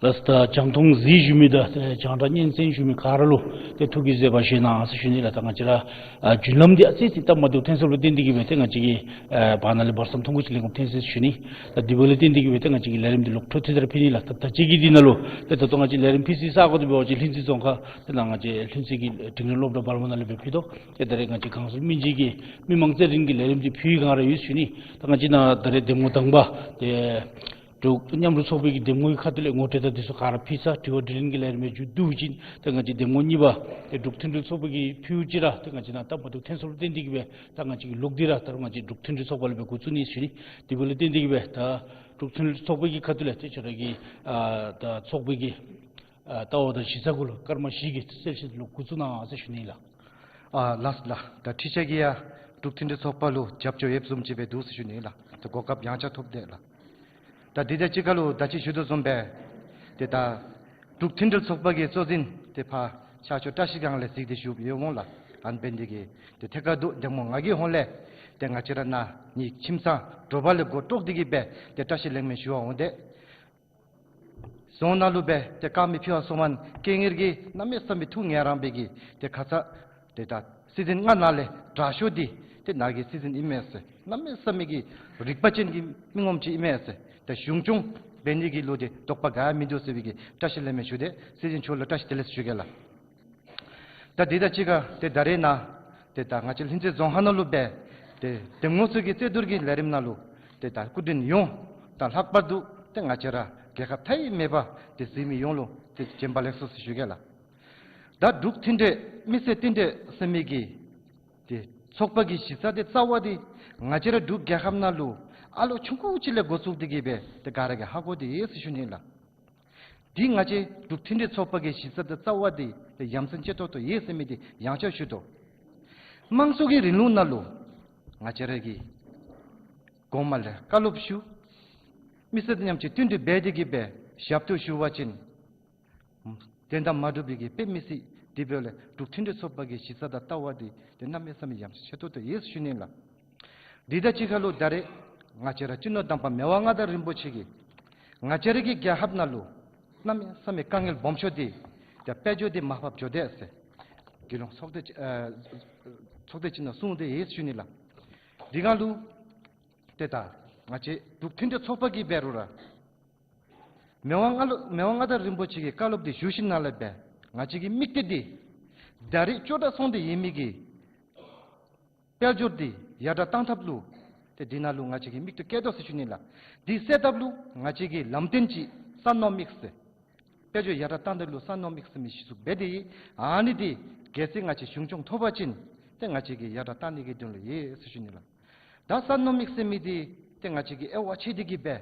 ལགས། ད་རྒྱང་མཐོང་གཟིགས་བཞུགས་མི་དང་ཏེ་རྒྱང་བསྒྲགས་སྙན་གསན་བཞུགས་མི་ག་ར་ལུ་ཏེ་ཐུགས་ཀྱི་བཟོད་པ་བཞེས་གནང་ཟེར་ཞུ་ནི་ལགས། ད་ང་བཅས་ར་ཨ་བརྒྱུད་ལམ་འདི་ཨ་ཙི་ཅིག་སྟབས་མ་བདེཝ་ཐོན་སོངམ་ལུ་བརྟེན་ཏེ་གིས་སྦེ་ཏེ་ང་བཅས་ཀྱིས་ཨ་བར་ན་ལས་བར་མཚམས་ཐུང་ཀུ་ཅིག་ལེན་དགོཔ་ཐོན་ཅི་ཟེར་ཞུ་ནི། ད་དེ་འབདཝ་ལས་བརྟེན་ཏེ་གིས་སྦེ་ཏེ་ང་བཅས་ཀྱིས་ལས་རིམ་འདི་ལོག་འཕྲོ་མཐུད་དེ་ར་ཕུལ་ནི་ལགས། ད་ད་ཅི་གི་འདི་ནང་ལུ་ཏེ་ད་ལྟོ་ང་བཅས་ལས་རིམ་ཕུལ་སའི་ས་གོ་འདི་འབད་བ་ཅིན་ལྷུན་རྩེ་རྫོང་ཁག་ཏེ་ནཱ་ང་བཅས་ལྷུན་རྩེ་གི་འབྲིང་རིམ་སློབ་གྲྭ་བར་མ་ནང་ལས་སྦེ་ཕུལ་དོ། ཏེ་ད་རེས་ང་བཅས་གངས་ཟུར་སྨིན་བྱེད་ཀྱི་མི་མང་རྩེད་འགྲན་གྱི་ལས་རིམ་འདི་ཕུལ་བའི་སྒང་ར་ཡོད་ཟེར་ཞུ་ནི། ད་ང་བཅས་ནཱ་ད་རེས་འདེམས་ངོ་དང་པ་ཏེ་འབྲུག་མཉམ་རུབ་ཚོགས་པའི་གི་འདེམས་ངོ་གི་ཁ་ཐུག་ལས་ངོ་སྤྲོད་དང་འདི་ཚུ་ག་ར་ཕུལ་ཚར། དྲི་བ་དྲིས་ལན་གྱི་ལས་རིམ་མཇུག་བསྡུ་ཞིནམ་ད་ང་བཅས་འདེམས་ངོ་གཉིས་པ་ཏེ་འབྲུག་མཐུན་སྒྲིལ་ཚོགས་པའི་གི་ཕུལཝ་ཅིག་ར་ཏེ་ང་བཅས་ནཱ་སྟབས་མ་བདེཝ་ཐོན་སོངམ་ལུ་བརྟེན་ཏེ་གིས་སྦེ་ད་ང་བཅས་ཀྱིས་ལོག་སྟེ་ར་ད་རུང་ང་བཅས་འབྲུག་མཐུན་སྒྲིལ་ཚོགས་པ་ལས་སྦེ་འགོ་བཙུགས་ནི་ཟེར་ཞུ་ནི། དེ་འབདཝ་ལས་བརྟེན་ཏེ་གིས་སྦེ་ད་འབྲུག་མཐུན་སྒྲིལ་ཚོགས་པའི་གི་ཁ་ཐུག་ལས་ཏེ་ཁྱོད་ར་གི་ཨ་ད་ཚོགས་པའི་གི་ཨ་ལྟ་བ་དང་གཞི་རྩ་གུ་ལུ་སྐར་མ་བཞི་གི་གསལ་བཤད་ལུ་འགོ་བཙུགས་གནང་ཟེར་ཞུ་ནི་ལགས། ཨ་ལགས་ལགས། ད་ཁྲི་ཆ་གིས་ཡང་འབྲུག་མཐུན་སྒྲིལ་ཚོགས་པ་ལུ་རྒྱབ་སྐྱོར་ཡོདཔ་བཟུམ་ཅིག་སྦེ་འདུག་ཟེར་ཞུ་ནི་ལགས། ད་གོ་སྐབས་ཡང་ཆ་ཐོབ་དེས་ལགས། ད་འདི་དང་གཅིག་ཁར་ལུ་ད་ཅི་ཞུ་དོ་བཟུམ་སྦེ་ཏེ་ད་འབྲུག་མཐུན་སྒྲིལ་ཚོགས་པ་གི་གཙོ་འཛིན་ཏེ་ཕར་ཤར་ཕྱོགས་བཀྲ་ཤིས་སྒང་ལས་གཟིགས་ཏེ་བཞུགས་ཡོད་འོང་ལགས། ཨ་ནི་འབད་ནི་དེ་གིས་ཏེ་ཐད་ཀར་དུ་འདེམས་ངོ་ང་གི་ཧོངས་ལས་ཏེ་ང་བཅས་ར་ནཱ་ནི་ཁྱིམ་ཚང་དྲོ་པ་ལས་འགོ་དཀྲོགས་ཏེ་གིས་སྦེ་ཏེ་བཀྲ་ཤིས་ལེགས་སྨོན་ཞུ་བར་འོང་དེས། རྫོང་ནང་ལུ་སྦེ་ཏེ་དཀར་མེ་ཕུལ་བར་སོང་པ་ན་རྐྱེན་ངན་གྱིས་གནམ་མེད་ས་མེད་ཐུགས་ངལ་རངས་པའི་གི་ཏེ་ཁ་ཙ་ཏེ་ད་སྲིད་འཛིན་ལྔ་ནང་ལས་དྲག་ཤོས་འདི་ཏེ་ནཱ་གི་སྲིད་འཛིན་ཨིན་མས་ཟེར། གནམ་མེད་ས་མེད་ཀྱི་རིག་པ་ཅན་གྱི་མི་ངོམ་ཅིག་ཨིན་མས་ཟེར། ད་གཞུང་སྐྱོང་འབད་ནི་གི་ལུ་ཏེ་དོགས་པ་ག་ཡང་མིན་འདུག་ཟེར་བའི་གི་བཀྲ་ཤིས་བདེ་ལེགས་ཞུ་སྟེ་སྲིད་སྦྱིན་མཆོག་ལུ་བཀྲ་ཤིས་བདེ་ལེགས་ཞུ་གེ་ལགས། ད་དེ་དང་གཅིག་ཁར་ཏེ་ད་རེས་ནཱ་ཏེ་ད་ང་བཅས་ལྷུན་རྩེ་རྫོང་ཁག་ནང་ལུ་སྦེ་ཏེ་འདེམས་ངོ་ཚུ་གི་རྩོད་བསྡུར་གྱི་ལས་རིམ་ནང་ལུ་ཏེ་ད་སྐུ་མགྲོན་ཡོངས་དང་ལྷག་པར་དུ་ཏེ་ང་བཅས་ར་རྒྱལ་ཁབ་མཐའ་ཡས་མེད་པར་ཏེ་གཟིགས་མི་ཡོངས་ལུ་ཏེ་བྱོན་པ་ལེགས་སོ་ཟེར་ཞུ་གེ་ལགས། ད་འབྲུག་མཐུན་འབྲེལ་མི་སེར་མཐུན་འབྲེལ་ཟེར་མི་གི་ཏེ་ཚོགས་པ་གི་གཞི་རྩ་དེ་རྩ་བ་དེ་ང་བཅས་ར་འབྲུག་རྒྱལ་ཁབ་ནང་ལུ་ཨ་ལོ་ཆུང་ཀུ་ཅིག་ལས་འགོ་བཙུགས་ཏེ་གི་སྦེ་ཏེ་ག་ར་གིས་ཧ་གོ་སྟེ་ཡོད་ཟེར་ཞུ་ནི་ལགས། དེ་ང་བཅས་འབྲུག་མཐུན་འབྲེལ་ཚོགས་པ་གི་གཞི་རྩ་དང་རྩ་བ་དེ་ཏེ་ཡ་མཚན་ཆེ་ཏོག་ཏོ་ཡོད་ཟེར་མི་དེ་ཡང་བསྐྱར་ཞུ་དོ། དམངས་གཙོ་གི་རིང་ལུགས་ནང་ལུ་ང་བཅས་ར་གིས་གོང་མ་ལས་བཀའ་སློབ་ཞུ། མི་སེར་དང་མཉམ་གཅིག་མཐུན་སྒྲིལ་འབད་དེ་གི་སྦེ་ཞབས་ཏོག་ཞུ་བ་ཅིན་དོན་དག་མ་འགྲུབ་པའི་གི་དཔེ་མི་སྲིད། དེ་འབདཝ་ལས་འབྲུག་མཐུན་འབྲེལ་ཚོགས་པ་གི་གཞི་རྩ་དང་རྩ་བ་དེ་ཏེ་གནམ་མེད་ས་མེད་ཡ་མཚན་ཆེ་ཏོག་ཏོ་ཡོད་ཟེར་ཞུ་ནི་ལགས། དེ་དང་གཅིག་ཁར་ལུ་ད་རེས་ང་བཅས་ར་སྤྱི་ནོར་དམ་པ་མི་དབང་མངའ་བདག་རིན་པོ་ཆེ་གིས་ང་བཅས་ར་གི་རྒྱལ་ཁབ་ནང་ལུ་གནམ་མེད་ས་མེད་དཀའ་ངལ་སྦོམ་ཤོས་དེ་ཏེ་དཔལ་འབྱོར་དེ་མར་ཕབ་འགྱོ་དེས་ཟེར་དགེ་སློང་ཚོགས་སྡེ་ཨ་ཚོགས་སྡེ་ཅིག་ནང་གསུངས་ཏེ་ཡོད་ཟེར་ཞུ་ནི་ལགས། དེ་སྒང་ལུ་ཏེ་ད་ང་བཅས་འབྲུག་མཐུན་འབྲེལ་ཚོགས་པ་གིས་འབད་རུང་ར་མི་དབང་མངའ་ལུ་མི་དབང་མངའ་བདག་རིན་པོ་ཆེ་གི་བཀའ་སློབ་དེ་ཞུ་ཞིནམ་ལས་སྦེ་ང་བཅས་ཀྱི་དམིགས་གཏད་དེ་ད་རེས་སྐྱོ་དྲགས་སོང་སྟེ་ཡོད་མི་གི་དཔལ་འབྱོར་དེ་ཡར་དྲག་གཏང་ཐབས་ལུ་ཏེ་དེ་ནང་ལུ་ང་བཅས་ཀྱིས་དམིགས་གཏད་བསྐྱེད་དོ་ཟེར་ཞུ་ནི་ལགས། དེ་སེལ་ཐབས་ལུ་ང་བཅས་ཀྱིས་ལམ་སྟོན་ཅིག་སན་ནོ་མིགསི་ཟེར་དཔལ་འབྱོར་ཡར་དྲག་གཏང་ཐབས་ལུ་སན་ནོ་མིགསི་ཟེར་མི་གཞི་བཙུགས་འབད་དེ་ཡོད། ཨ་ནི་དེ་གལ་སྲིད་ང་བཅས་གཞུང་སྐྱོང་ཐོབ་པ་ཅིན་ཏེ་ང་བཅས་ཀྱིས་ཡར་དྲག་གཏང་ནི་གི་དོན་ལུ་ཡོད་ཟེར་ཞུ་ནི་ལགས། ད་སན་ནོ་མིགསི་ཟེར་མི་དེ་ཏེ་ང་བཅས་ཀྱིས་དབྱེ་བ་ཕྱེ་སྟེ་གི་སྦེ་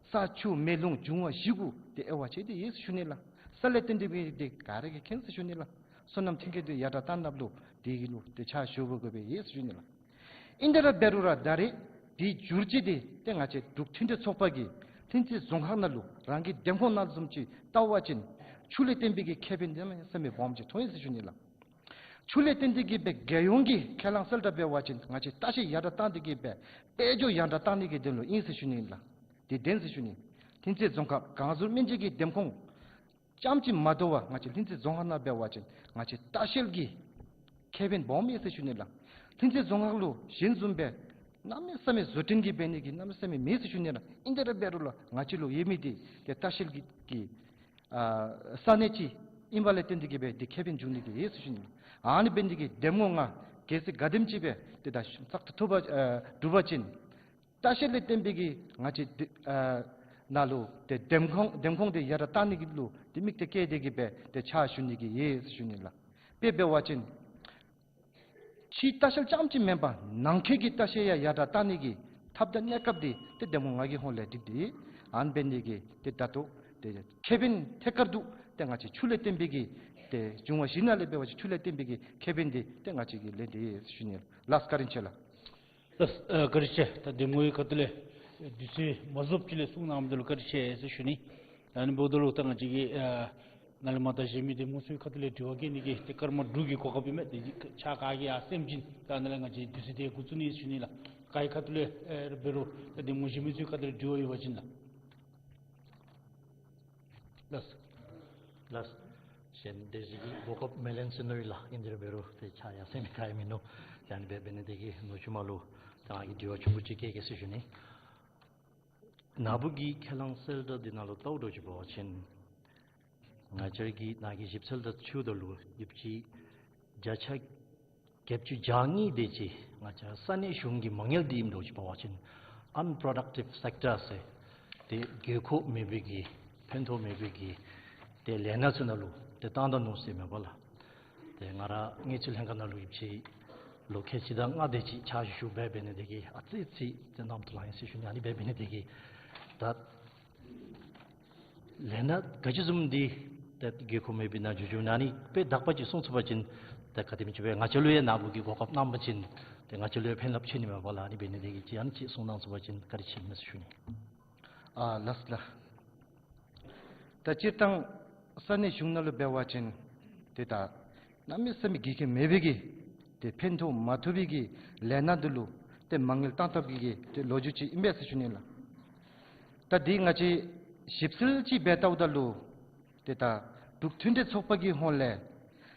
ས་ཆུ་མེ་རླུང་འབྱུང་བ་བཞི་གུ་ཏེ་དབྱེ་བ་ཕྱེ་སྟེ་ཡོད་ཟེར་ཞུ་ནི་ལགས། ས་ལས་བརྟེན་ཏེ་སྦེ་ཏེ་ག་ར་གིས་མཁྱེན་ཟེར་ཞུ་ནི་ལགས། སོ་ནམ་ཐོན་སྐྱེད་དེ་ཡར་དྲག་གཏང་ཐབས་ལུ་དེ་གི་ལུ་ཏེ་ཕྱག་ཞུ་དགོ་དགོ་པས་ཡོད་ཟེར་ཞུ་ནི་ལགས། ཨིན་ཏེ་ར་འབད་རུང་ར་ད་རེས་དེ་བསྒྱུར་བཅོས་དེ་ཏེ་ང་བཅས་འབྲུག་མཐུན་འབྲེལ་ཚོགས་པ་གིས་ལྷུན་རྩེ་རྫོང་ཁག་ནང་ལུ་རང་གི་འདེམས་ཁོངས་ནང་བཟུམ་ཅིག་བལྟ་བ་ཅིན་ཆུ་ལས་བརྟེན་པའི་གི་ཁེ་ཕན་དེ་གནམ་མེད་ས་མེད་སྦོམ་ཅིག་མཐོང་ཡི་ཟེར་ཞུ་ནི་ལགས། ཆུ་ལས་བརྟེན་ཏེ་གི་སྦེ་རྒྱལ་ཡོངས་ཀྱི་ཁས་བླངས་གསལ་བསྒྲགས་འབད་བ་ཅིན་ང་བཅས་ལྟ་བཤལ་ཡར་དྲག་གཏང་སྟེ་གི་སྦེ་དཔལ་འབྱོར་ཡར་དྲག་གཏང་ནི་གི་དོན་ལུ་ཨིན་ཟེར་ཞུ་ནི་ལགས། དེ་བདེན་ཟེར་ཞུ་ནི། ལྷུན་རྩེ་རྫོང་ཁག་གངས་ཟུར་སྨན་རྩིས་ཀྱི་འདེམས་ཁོངས་ཙམ་ཅིག་མ་དོ་བར་ང་བཅས་ལྷུན་རྩེ་རྫོང་ཁག་ནང་འབད་བ་ཅིན་ང་བཅས་ལྟ་བཤལ་གྱི་ཁེ་ཕན་སྦོམ་ཡོད་ཟེར་ཞུ་ནི་ལགས། ལྷུན་རྩེ་རྫོང་ཁག་ལུ་གཞན་བཟུམ་སྦེ་གནམ་མེད་ས་མེད་བཟོ་སྐྲུན་གྱི་འབད་ནི་གི་གནམ་མེད་ས་མེད་མེད་ཟེར་ཞུ་ནི་ལགས། ཨིན་ཏེ་ར་འབད་རུང་ལགས་ང་བཅས་ལུ་ཡོད་མི་དེ་ཏེ་ལྟ་བཤལ་གྱི་གི་ཨ་ས་གནས་ཅིག་ཨིན་པ་ལས་བརྟེན་ཏེ་གི་སྦེ་དེ་ཁེ་ཕན་འབྱུང་ནི་གི་ཡོད་ཟེར་ཞུ་ནི་ལགས། ཨ་ནི་འབད་ནི་དེ་གིས་འདེམས་ངོ་ང་གལ་སྲིད་ག་དེམ་ཅིག་སྦེ་ཏེ་ད་བཙག་འཐུ་ཐོབ་པ་ཨ་གྲུབ་པ་ཅིན་ལྟ་བཤལ་ལས་བརྟེན་པའི་གི་ང་བཅས་ཏེ་ཨ་ནཱ་ལུ་ཏེ་འདེམས་ཁོངས་འདེམས་ཁོངས་དེ་ཡར་དྲག་གཏང་ནི་གི་ལུ་ཏེ་དམིགས་གཏད་བསྐྱེད་དེ་གི་སྦེ་ཏེ་ཕྱག་ཞུ་ནི་གི་ཡོད་ཟེར་ཞུ་ནི་ལགས། དཔེ་འབད་བ་ཅིན་ཕྱིའི་ལྟ་བཤལ་རྐྱངམ་ཅིག་མེན་པར་ནང་འཁོད་ཀྱི་ལྟ་བཤལ་ཡང་ཡར་དྲག་གཏང་ནི་གི་ཐབས་དང་གནས་སྐབས་དེ་ཏེ་འདེམས་ངོ་ང་གི་ཧོངས་ལས་སྒྲིག་སྟེ་ཨ་ནི་འབད་ནི་དེ་གིས་ཏེ་ད་ལྟོ་ཏེ་ཁེ་ཕན་ཐད་ཀར་དུ་ཏེ་ང་བཅས་ཆུ་ལས་བརྟེན་པའི་གི་ཏེ་འབྱུང་བ་བཞི་ནང་ལས་འབད་བ་ཅིན་ཆུ་ལས་བརྟེན་པའི་གི་ཁེ་ཕན་དེ་ཏེ་ང་བཅས་ཀྱིས་ལེན་ཏེ་ཡོད་ཟེར་ཞུ་ནི་ལགས། བཀའ་དྲིན་ཆེ་ལགས། ལགས། ཨ་བཀའ་དྲིན་ཆེ། ད་འདེམས་ངོ་གི་ཁ་ཐུག་ལས་དུས་ཚོད་མ་རྫོགསཔ་ཅིག་ལས་གསུང་གནང་མི་འདི་ལུ་བཀའ་དྲིན་ཆེ་ཟེར་ཞུ་ནི། ད་ཨ་ནི་འབདཝ་ད་ལུ་ད་ང་བཅས་ཀྱིས་ཨ་ནཱ་ལས་མར་ད་གཞན་མི་འདེམས་ངོ་ཚུ་གི་ཁ་ཐུག་ལས་དྲི་བ་བཀོད་ནི་གི་ཏེ་སྐར་མ་དྲུག་གི་གོ་སྐབས་ཨིན་མས། དེ་ཕྱག་ག་གིས་ཡང་སེམས་ཅིན་ད་ཨ་ནཱ་ལས་ང་བཅས་དུས་ཚོད་དེ་འགོ་བཙུགས་ནི་ཟེར་ཞུ་ནི་ལགས། ག་གི་ཁ་ཐུག་ལས་ཨེ་ར་འབད་རུང་ད་འདེམས་ངོ་གཞན་མི་ཚུ་གི་ཁ་ཐུག་ལས་དྲི་བ་ཡོད་པ་ཅིན་ལགས། ལགས། ལགས། གཞན་དེ་ཅིག་གི་གོ་སྐབས་མི་ལེན་ཟེར་མནོ་ཡི་ལགས། ཨིན་དེ་ར་འབད་རུང་ཏེ་ཕྱག་ཡང་སེམས་ག་ཡང་མིན་ནུག། ད་ཨ་ནི་སྦེ་འབད་ནི་དེ་གིས་ནུ་གཅུང་མ་ལུ་ད་ང་གིས་དྲི་བ་ཆུང་ཀུ་ཅིག་བཀོད་གེ་ཟེར་ཞུ་ནི། ནཱ་བུ་གི་ཁས་བླངས་གསལ་བསྒྲགས་འདི་ནང་ལུ་བལྟཝ་ད་ཅིག་འབད་བ་ཅིན་ང་བཅས་ཀྱི་ནཱ་གི་ཞིབ་འཚོལ་དང་འཁྲིལཝ་ད་ལུ་ཡོདཔ་ཅིག་བརྒྱ་ཆ་བརྒྱད་ཅུ་གྱ་གཉིས་དེ་ཅིག་ང་བཅས་ས་གནས་གཞུང་གི་མ་དངུལ་འདི་ཨིནམ་ད་ཅིག་འབད་བ་ཅིན་unproductive sector ཟེར་ཏེ་དགོས་མཁོ་མེད་པའི་གི་ཕན་ཐོགས་མེད་པའི་གི་ཏེ་ལས་སྣ་ཚུ་ནང་ལུ་ཏེ་བཏང་ད་ནུག་ཟེར་མས་པ་ལགས། ཏེ་ང་ར་དངུལ་རྩིས་ལྷན་ཁག་ནང་ལུ་ཡོདཔ་ཅིག་ལོ་ཁལ་གཅིག་དང་ལྔ་དེ་ཅིག་ཕྱག་ཞུ་ཞུ་སྦེ་འབད་ནི་དེ་གིས་ཨ་ཙི་ཙི་ཏེ་རྣམ་རྟོག་ལང་ཡི་ཟེར་ཞུ་ནི། ཨ་ནི་སྦེ་འབད་ནི་དེ་གིས་ད་ལས་སྣ་ག་ཅི་བཟུམ་འདི་ཏེ་དགོས་མཁོ་མེད་པའི་ནང་འགྱོ་འགྱོ་ནི་ཨ་ནི་དཔེ་དག་པ་ཅིག་གསུང་ཚུགས་པ་ཅིན་ཏེ་ག་དེམ་ཅིག་སྦེ་ང་བཅས་ལུ་ཡང་ནཱ་བུ་གིས་གོ་སྐབས་གནང་པ་ཅིན་ཏེ་ང་བཅས་ལུ་ཡང་ཕན་རླབས་ཆེ་ནི་མས་པ་ལགས། ཨ་ནི་འབད་ནི་དེ་གིས་ཅིག་ཨ་ནི་ཅིག་གསུང་གནང་ཚུགས་པ་ཅིན་བཀའ་དྲིན་ཆེ་ནི་མས་ཟེར་ཞུ་ནི། ཨ་ལགས་ལགས། ད་སྤྱིར་བཏང་ས་གནས་གཞུང་ནང་ལུ་འབད་བ་ཅིན་ཏེ་ད་གནམ་མེད་ས་མེད་དགོས་མཁོ་མེད་པའི་གི་ཏེ་ཕན་ཐོགས་མ་ཐོབ་པའི་གི་ལས་སྣ་འདི་ལུ་ཏེ་མ་དངུལ་བཏང་ཐབས་ཀྱི་གི་ཏེ་ལོ་རྒྱུས་ཅིག་ཨིན་པས་ཟེར་ཞུ་ནི་ལགས། ད་འདི་ང་བཅས་ཞིབ་འཚོལ་ཅིག་འབད་བལྟཝ་ད་ལུ་ཏེ་ད་འབྲུག་མཐུན་འབྲེལ་ཚོགས་པ་གི་ཧོངས་ལས་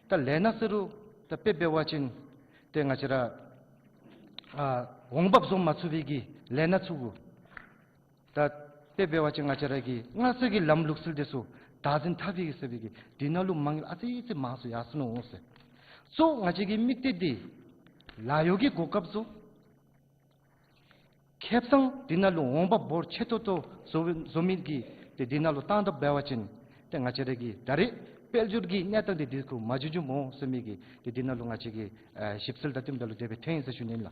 ད་ལས་སྣ་ཟེར་རུང་ད་དཔེ་འབད་བ་ཅིན་ཏེ་ང་བཅས་ར་ཨ་འོང་འབབ་བཟོ་མ་ཚུགས་པའི་གི་ལས་སྣ་ཚུ་གུ་ད་ དཔེ་འབད་བ་ཅིན་ང་བཅས་ར་གི་སྔར་སྲོལ་གྱི་ལམ་ལུགས་སྲོལ་འདི་ཚུ་བདག་འཛིན་འཐབ་པའི་ཟེར་བའི་གི་འདི་ནང་ལུ་མ་དངུལ་ཨ་ཙི་ཙི་མང་སུ་ཡར་སོ་ནུག་ཟེར། གཙོ་བོ་ང་བཅས་ཀྱི་དམིགས་གཏད་འདི་ལཱ་གཡོག་གི་གོ་སྐབས་བཟོ། ཁེ་བཟང་འདི་ནང་ལུ་འོང་འབབ་འབོར་ཆེ་ཏོག་ཏོ་བཟོ་བཟོ་མི་གི་ཏེ་འདི་ནང་ལུ་བཏང་ད་འབད་བ་ཅིན་ཏེ་ང་བཅས་ར་གི་ད་རེས་དཔལ་འབྱོར་གྱི་གནས་སྟངས་འདི་དེ་ཁར་མ་འགྱུར་འགྱུརཝ་སྨོ་ཟེར་མི་གི་ཏེ་འདི་ནང་ལུ་ང་བཅས་ཀྱིས་ཨ་ཞིབ་འཚོལ་དང་བསྟུན་ད་ལུ་དེ་སྦེ་ཐོན་ཡི་ཟེར་ཞུ་ནི་ལགས།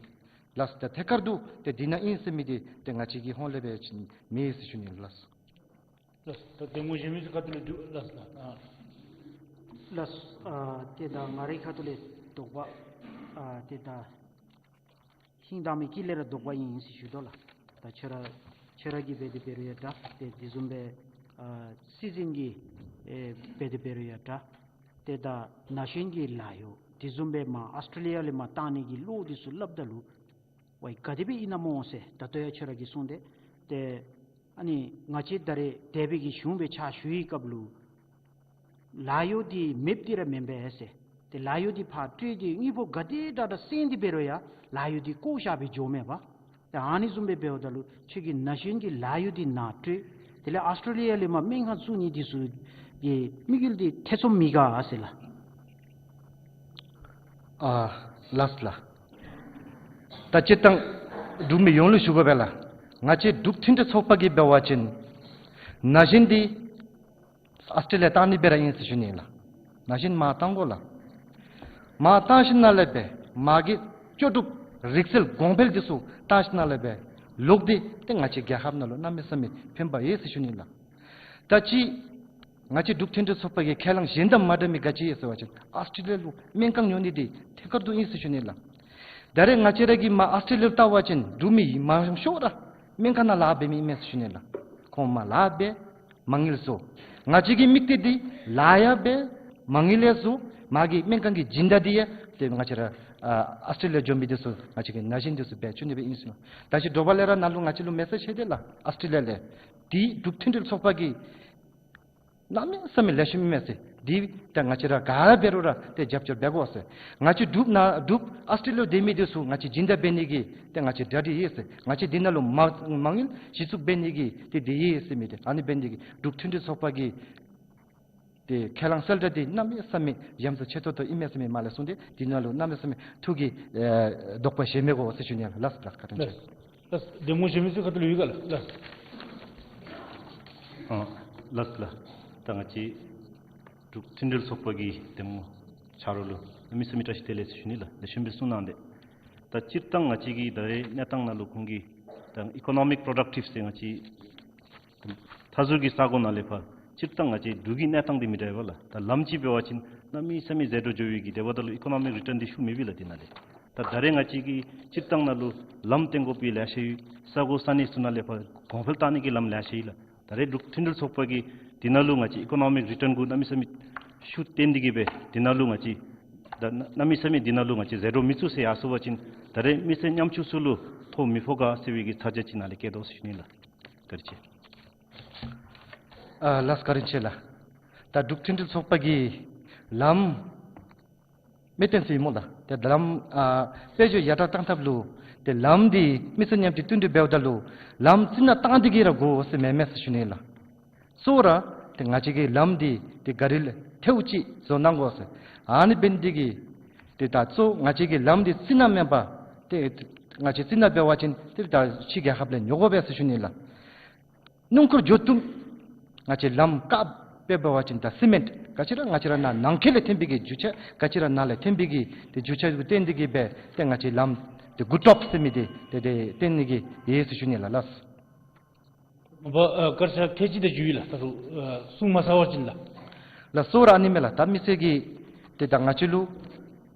ལགས་སོ། ད་ཐད་ཀར་དུ་ཏེ་འདི་ནང་ཨིན་ཟེར་མི་འདི་ཏེ་ང་བཅས་ཀྱི་ཧོངས་ལས་འབད་བ་ཅིན་མེད་ཟེར་ཞུ་ནི་ལགས། ལགས་སོ། ད་གདམ་ངོ་གཞན་མི་ཚུ་ཁ་ཐུག་ལས་འདུག་ལགས་སོ་ལགས། ཨ་ལགས་སོ། ཨ་ཏེ་ད་ང་རའི་ཁ་ཐུག་ལས་དོགས་པ་ཨ་ཏེ་ད་ཧིང་དང་མི་དཀྱིལ་ལས་ར་དོགས་པ་ཨིན་ཟེར་ཞུ་དོ་ལགས། ད་ཁྱོད་ར་ཁྱོད་ར་གིས་འབད་དེ་འབད་རུང་ཡང་འདྲ། ཏེ་དེ་བཟུམ་སྦེ་ཨ་སྲིད་འཛིན་གྱིས་ཨེ་འབད་དེ་འབད་རུང་ཡང་འདྲ། ཏེ་ད་ན་གཞོན་གྱི་ལཱ་གཡོག་དེ་བཟུམ་སྦེ་མར་ཨཱོས་ཊྲེ་ལི་ཡ་ལས་མར་བཏང་ནི་གི་བློ་འདི་ཚུ་སླབ་ད་ལུ་ཝའི་ག་དེ་སྦེ་ཨིན་ན་སྨོ་ཟེར་ད་ལྟོ་ཡང་ཁྱོད་ར་གིས་གསུངས་ཏེ། ཏེ་ཨ་ནི་ང་བཅས་ད་རེས་འདས་པའི་གི་གཞུང་སྦེ་ཕྱག་ཞུ་བའི་སྐབས་ལུ་ལཱ་གཡོག་འདི་མེདཔ་འདི་ར་མེན་པས་ཟེར། ཏེ་ལཱ་གཡོག་འདི་ཕར་སྤྲོད་དེ་དངུལ་ཕོགས་ག་དེ་དྲག་དྲག་སེང་སྟེ་འབད་རུང་ཡང་ལཱ་གཡོག་འདི་བཀོ་བཞག་སྦེ་འགྱོཝ་མེན་པས། ཏེ་ཨ་ནི་བཟུམ་སྦེ་འབདཝ་ད་ལུ་ཁྱོད་ཀྱིས་ན་གཞོན་གྱི་ལཱ་གཡོག་འདི་ནཱ་སྤྲོད། དེ་ལས་ཨཱོས་ཊྲེ་ལི་ཡ་ལས་མར་སྨན་ཁང་བཙུགས་ནི་འདི་ཚུ་གི་དམིགས་ཡུལ་འདི་ཐེ་ཚོམ་མེད་ག་ཟེར་ལགས། ཨ་ལགས་ལགས། ད་སྤྱིར་བཏང་འབྲུག་མི་ཡོངས་ལུ་ཞུ་དགོ་པས་ལགས། ང་བཅས་འབྲུག་མཐུན་སྒྲིལ་ཚོགས་པ་གིས་འབད་བ་ཅིན་ན་གཞོན་འདི་ཨཱོས་ཊྲེ་ལི་ཡ་བཏང་ནི་འབད་ར་ཨིན་ཟེར་ཞུ་ནི་ལགས། ན་གཞོན་མར་བཏང་དགོ་ལགས། མར་བཏང་ཞིནམ་ལས་འབད་མ་གི་ལྕོགས་གྲུབ་རིག་རྩལ་གོང་འཕེལ་འདི་ཚུ་བཏང་ཞིནམ་ལས་འབད་ལོག་སྟེ་ཏེ་ང་བཅས་རྒྱལ་ཁབ་ནང་ལུ་གནམ་མེད་ས་མེད་ཕན་པ་ཡོད་ཟེར་ཞུ་ནི་ལགས། ད་ཅི་ང་བཅས་འབྲུག་མཐུན་སྒྲིལ་ཚོགས་པ་གི་ཁས་བླངས་གཞན་དང་མ་འདྲ་མི་ག་ཅི་ཡོད་ཟེར་བ་ཅིན་ཨཱོས་ཊྲེ་ལི་ཡ་ལུ་སྨན་ཁང་ཉོ་ནི་འདི་ཐད་ཀར་དུ་ཨིན་ཟེར་ཞུ་ནི་ལགས། ད་རེས་ང་བཅས་ར་གིས་མར་ཨཱོས་ཊྲེ་ལི་ཡ་ལུ་བལྟ་བ་ཅིན་འབྲུག་མི་མང་ཤོས་ར་སྨན་ཁང་ནང་ལཱ་འབད་མི་ཨིན་མས་ཟེར་ཞུ་ནི་ལགས། ཁོང་མར་ལཱ་འབད་མ་དངུལ་བཟོ། ང་བཅས་ཀྱི་དམིགས་གཏད་འདི་ལཱ་ཡང་འབད་མ་དངུལ་ཡང་བཟོ། མ་གི་སྨན་ཁང་གི་སྦྱིན་བདག་འདི་ཡང་ཏེ་ང་བཅས་ར་ཨ་ཨཱོས་ཊྲེ་ལི་ཡ་འགྱོ་མི་འདི་ཚུ་ང་བཅས་ཀྱི་ན་གཞོན་འདི་ཚུ་འབད་བཅུག་ནི་སྦེ་ཨིན་ཟེར་ནུག། ད་ཅི་དྲོ་པ་ལས་ར་ནཱ་ལུ་ང་བཅས་ལུ་མེ་སེཇ་ཅིག་ཏེ་ལགས་ཨཱོས་ཊྲེ་ལི་ཡ་ལས། འདི་འབྲུག་མཐུན་སྒྲིལ་ཚོགས་པ་གིས་གནམ་མེད་ས་མེད་ལེགས་ཤོམ་ཨིན་མས་ཟེར། འདི་ད་ང་བཅས་ར་ག་ར་འབད་རུང་ར་ཏེ་རྒྱབ་སྐྱོར་འབད་དགོ་ཟེར། ང་བཅས་འབྲུག་ནང་འབྲུག་ཨཱོས་ཊྲེ་ལི་ཡ་སྡོད་མི་འདི་ཚུ་ང་བཅས་སྦྱིན་བདག་འབད་ནི་གི་ཏེ་ང་བཅས་གྲ་སྒྲིག་ཡོད་ཟེར། ང་བཅས་འདི་ནང་ལུ་མ་མ་དངུལ་གཞི་བཙུགས་འབད་ནི་གི་ཏེ་འདི་ཡོད་ཟེར་མི་འདི་ཨ་ནི་འབད་ནི་འདི་གིས་འབྲུག་མཐུན་སྒྲིལ་ཚོགས་པ་གི་ཏེ་ཁས་བླངས་གསལ་བསྒྲགས་འདི་གནམ་མེད་ས་མེད་ཡ་མཚན་ཆེ་ཏོག་ཏོ་ཨིན་མས་ཟེར་མི་མ་ལས་གསུངས་ཏེ་འདི་ནང་ལུ་གནམ་མེད་ས་མེད་ཐུགས་ཀྱི་ཨེ་དོགས་པ་བཞེས་མི་དགོ་ཟེར་ཞུ་ནི་ལགས། ལགས་ལགས། བཀའ་དྲིན་ཆེ། ལགས་ལགས། གདམ་ངོ་གཞན་མི་ཚུ་ཁ་ཐུག་ལུ་ཡོད་ག་ལགས། ལགས། ཨ་ལགས་ལགས། ད་ང་བཅས་འབྲུག་མཐུན་སྒྲིལ་ཚོགས་པ་གི་གདམ་ངོ་ཆ་རོགས་ལུ་གནམ་མེད་ས་མེད་བཀྲ་ཤིས་བདེ་ལེགས་ཟེར་ཞུ་ནི་ལགས། ལེགས་ཤོམ་སྦེ་གསུངས་གནང་སྟེ། ད་སྤྱིར་བཏང་ང་བཅས་ཀྱི་ད་རེས་གནས་སྟངས་ནང་ལུ་ཁོང་གིས་ད་ཨི་ཀོ་ནོ་མིག་པོ་རོ་ཌག་ཊིབ་ཟེར་ང་བཅས་མཐའ་ཟུར་གྱི་ས་གོ་ནང་ལས་ཕར་སྤྱིར་བཏང་ང་བཅས་འབྲུག་གི་གནས་སྟངས་འདི་མི་འདྲ་བས་ལགས། ད་ལམ་ཅིག་འབད་བ་ཅིན་གནམ་མེད་ས་མེད་ཟད་འགྲོ་འགྱོ་བའི་གི་དེ་འབདཝ་ད་ལུ་ཨི་ཀོ་ནོ་མིག་རི་ཊརན་འདི་ཤུགས་མེད་པས་ལགས་དེ་ནང་ལས། ད་ད་རེས་ང་བཅས་ཀྱི་སྤྱིར་བཏང་ནང་ལུ་ལམ་བཏོན་དགོ་པའི་ལེ་ཤ་ཡོད། ས་གོ་ས་གནས་ཚུ་ནང་ལས་ཕར་གོང་འཕེལ་བཏང་ནི་གི་ལམ་ལེ་ཤ་ཡོད་ལགས། ད་རེས་འབྲུག་མཐུན་སྒྲིལ་ཚོགས་པ་གིས་འདི་ནང་ལུ་ང་བཅས་ཨི་ཀོ་ནོ་མིག་རི་ཊརན་གུ་གནམ་མེད་ས་མེད་ཤུགས་བཏོན་ཏེ་གིས་སྦེ་འདི་ནང་ལུ་ང་བཅས་ད་གནམ་མེད་ས་མེད་འདི་ནང་ལུ་ང་བཅས་ཟད་འགྲོ་མི་བཙུགས་ཟེར་ཡར་སོང་པ་ཅིན་ད་རེས་མི་སེར་ཉམ་ཆུང་ཚུ་ལུ་ཐོ་མི་ཕོག་ག་ཟེར་བའི་གི་ཚ་གྱང་ཅིག་ནཱ་ལས་བསྐྱེད་དོ་ཟེར་ཞུ་ནི་ལགས། བཀའ་དྲིན་ཆེ། ཨ་ལགས་བཀའ་དྲིན་ཆེ་ལགས། ད་འབྲུག་མཐུན་སྒྲིལ་ཚོགས་པ་གིས་ལམ་མེ་ཏོན་ཟེར་ཨིན་སྨོ་ལགས། ཏེ་ལམ་ཨ་དཔལ་འབྱོར་ཡར་དྲག་བཏང་ཐབས་ལུ་ཏེ་ལམ་འདི་མི་སེར་ཉམ་ཆུང་བསྟུན་གྲོས་འབདཝ་ད་ལུ་ལམ་རྩི་ནག་བཏང་སྟེ་གིས་ར་དགོ་ཟེར་མེན་མས་ཟེར་ཞུ་ནི་ལགས། གཙོ་བོ་ར་ཏེ་ང་བཅས་ཀྱིས་ལམ་འདི་ཏེ་ག་རི་ལས་ཐེངས་གཅིག་བཟོ་གནང་དགོ་ཟེར། ཨ་ནི་འབད་ནི་འདི་གིས་ཏེ་ད་གཙོ་བོ་ང་བཅས་ཀྱི་ལམ་འདི་རྩི་ནག་མེན་པར་ཏེ་ང་བཅས་རྩི་ནག་འབད་བ་ཅིན་ཏེ་ད་ཕྱི་རྒྱལ་ཁབ་ལས་ཉོ་དགོ་པས་ཟེར་ཞུ་ནི་ལགས། སྣུམ་འཁོར་འགྱོ་བཏུབ། ང་བཅས་ལམ་བཀག་སྦེ་འབད་བ་ཅིན་ད་སི་མེནཊ་ག་ཅི་ར་ང་བཅས་ར་ནཱ་ནང་འཁོད་ལས་ཐོན་པའི་གི་རྒྱུ་ཆ་ག་ཅི་ར་ནཱ་ལས་ཐོན་པའི་གི་ཏེ་རྒྱུ་ཆ་གུ་བརྟེན་ཏེ་གིས་སྦེ་ཏེ་ང་བཅས་ལམ་ཏེ་དགུ་ཐོབ་ཟེར་མི་འདི་ཏེ་ཏེ་བརྟེན་ནི་གི་ཡོད་ཟེར་ཞུ་ནི་ལགས། ལགས། མ་པ་ཨ་སྐར་ཆ་ཁལ་གཅིག་དེ་ཅིག་ཡོད་ལགས། ད་རུང་ཨ་གསུང་མ་ཚར་བ་ཅིན་ལགས། ལགས་གཙོ་བོ་ར་ཨ་ནི་མས་ལགས། ད་མི་སེར་གྱིས་ཏེ་ད་ང་བཅས་ལུ་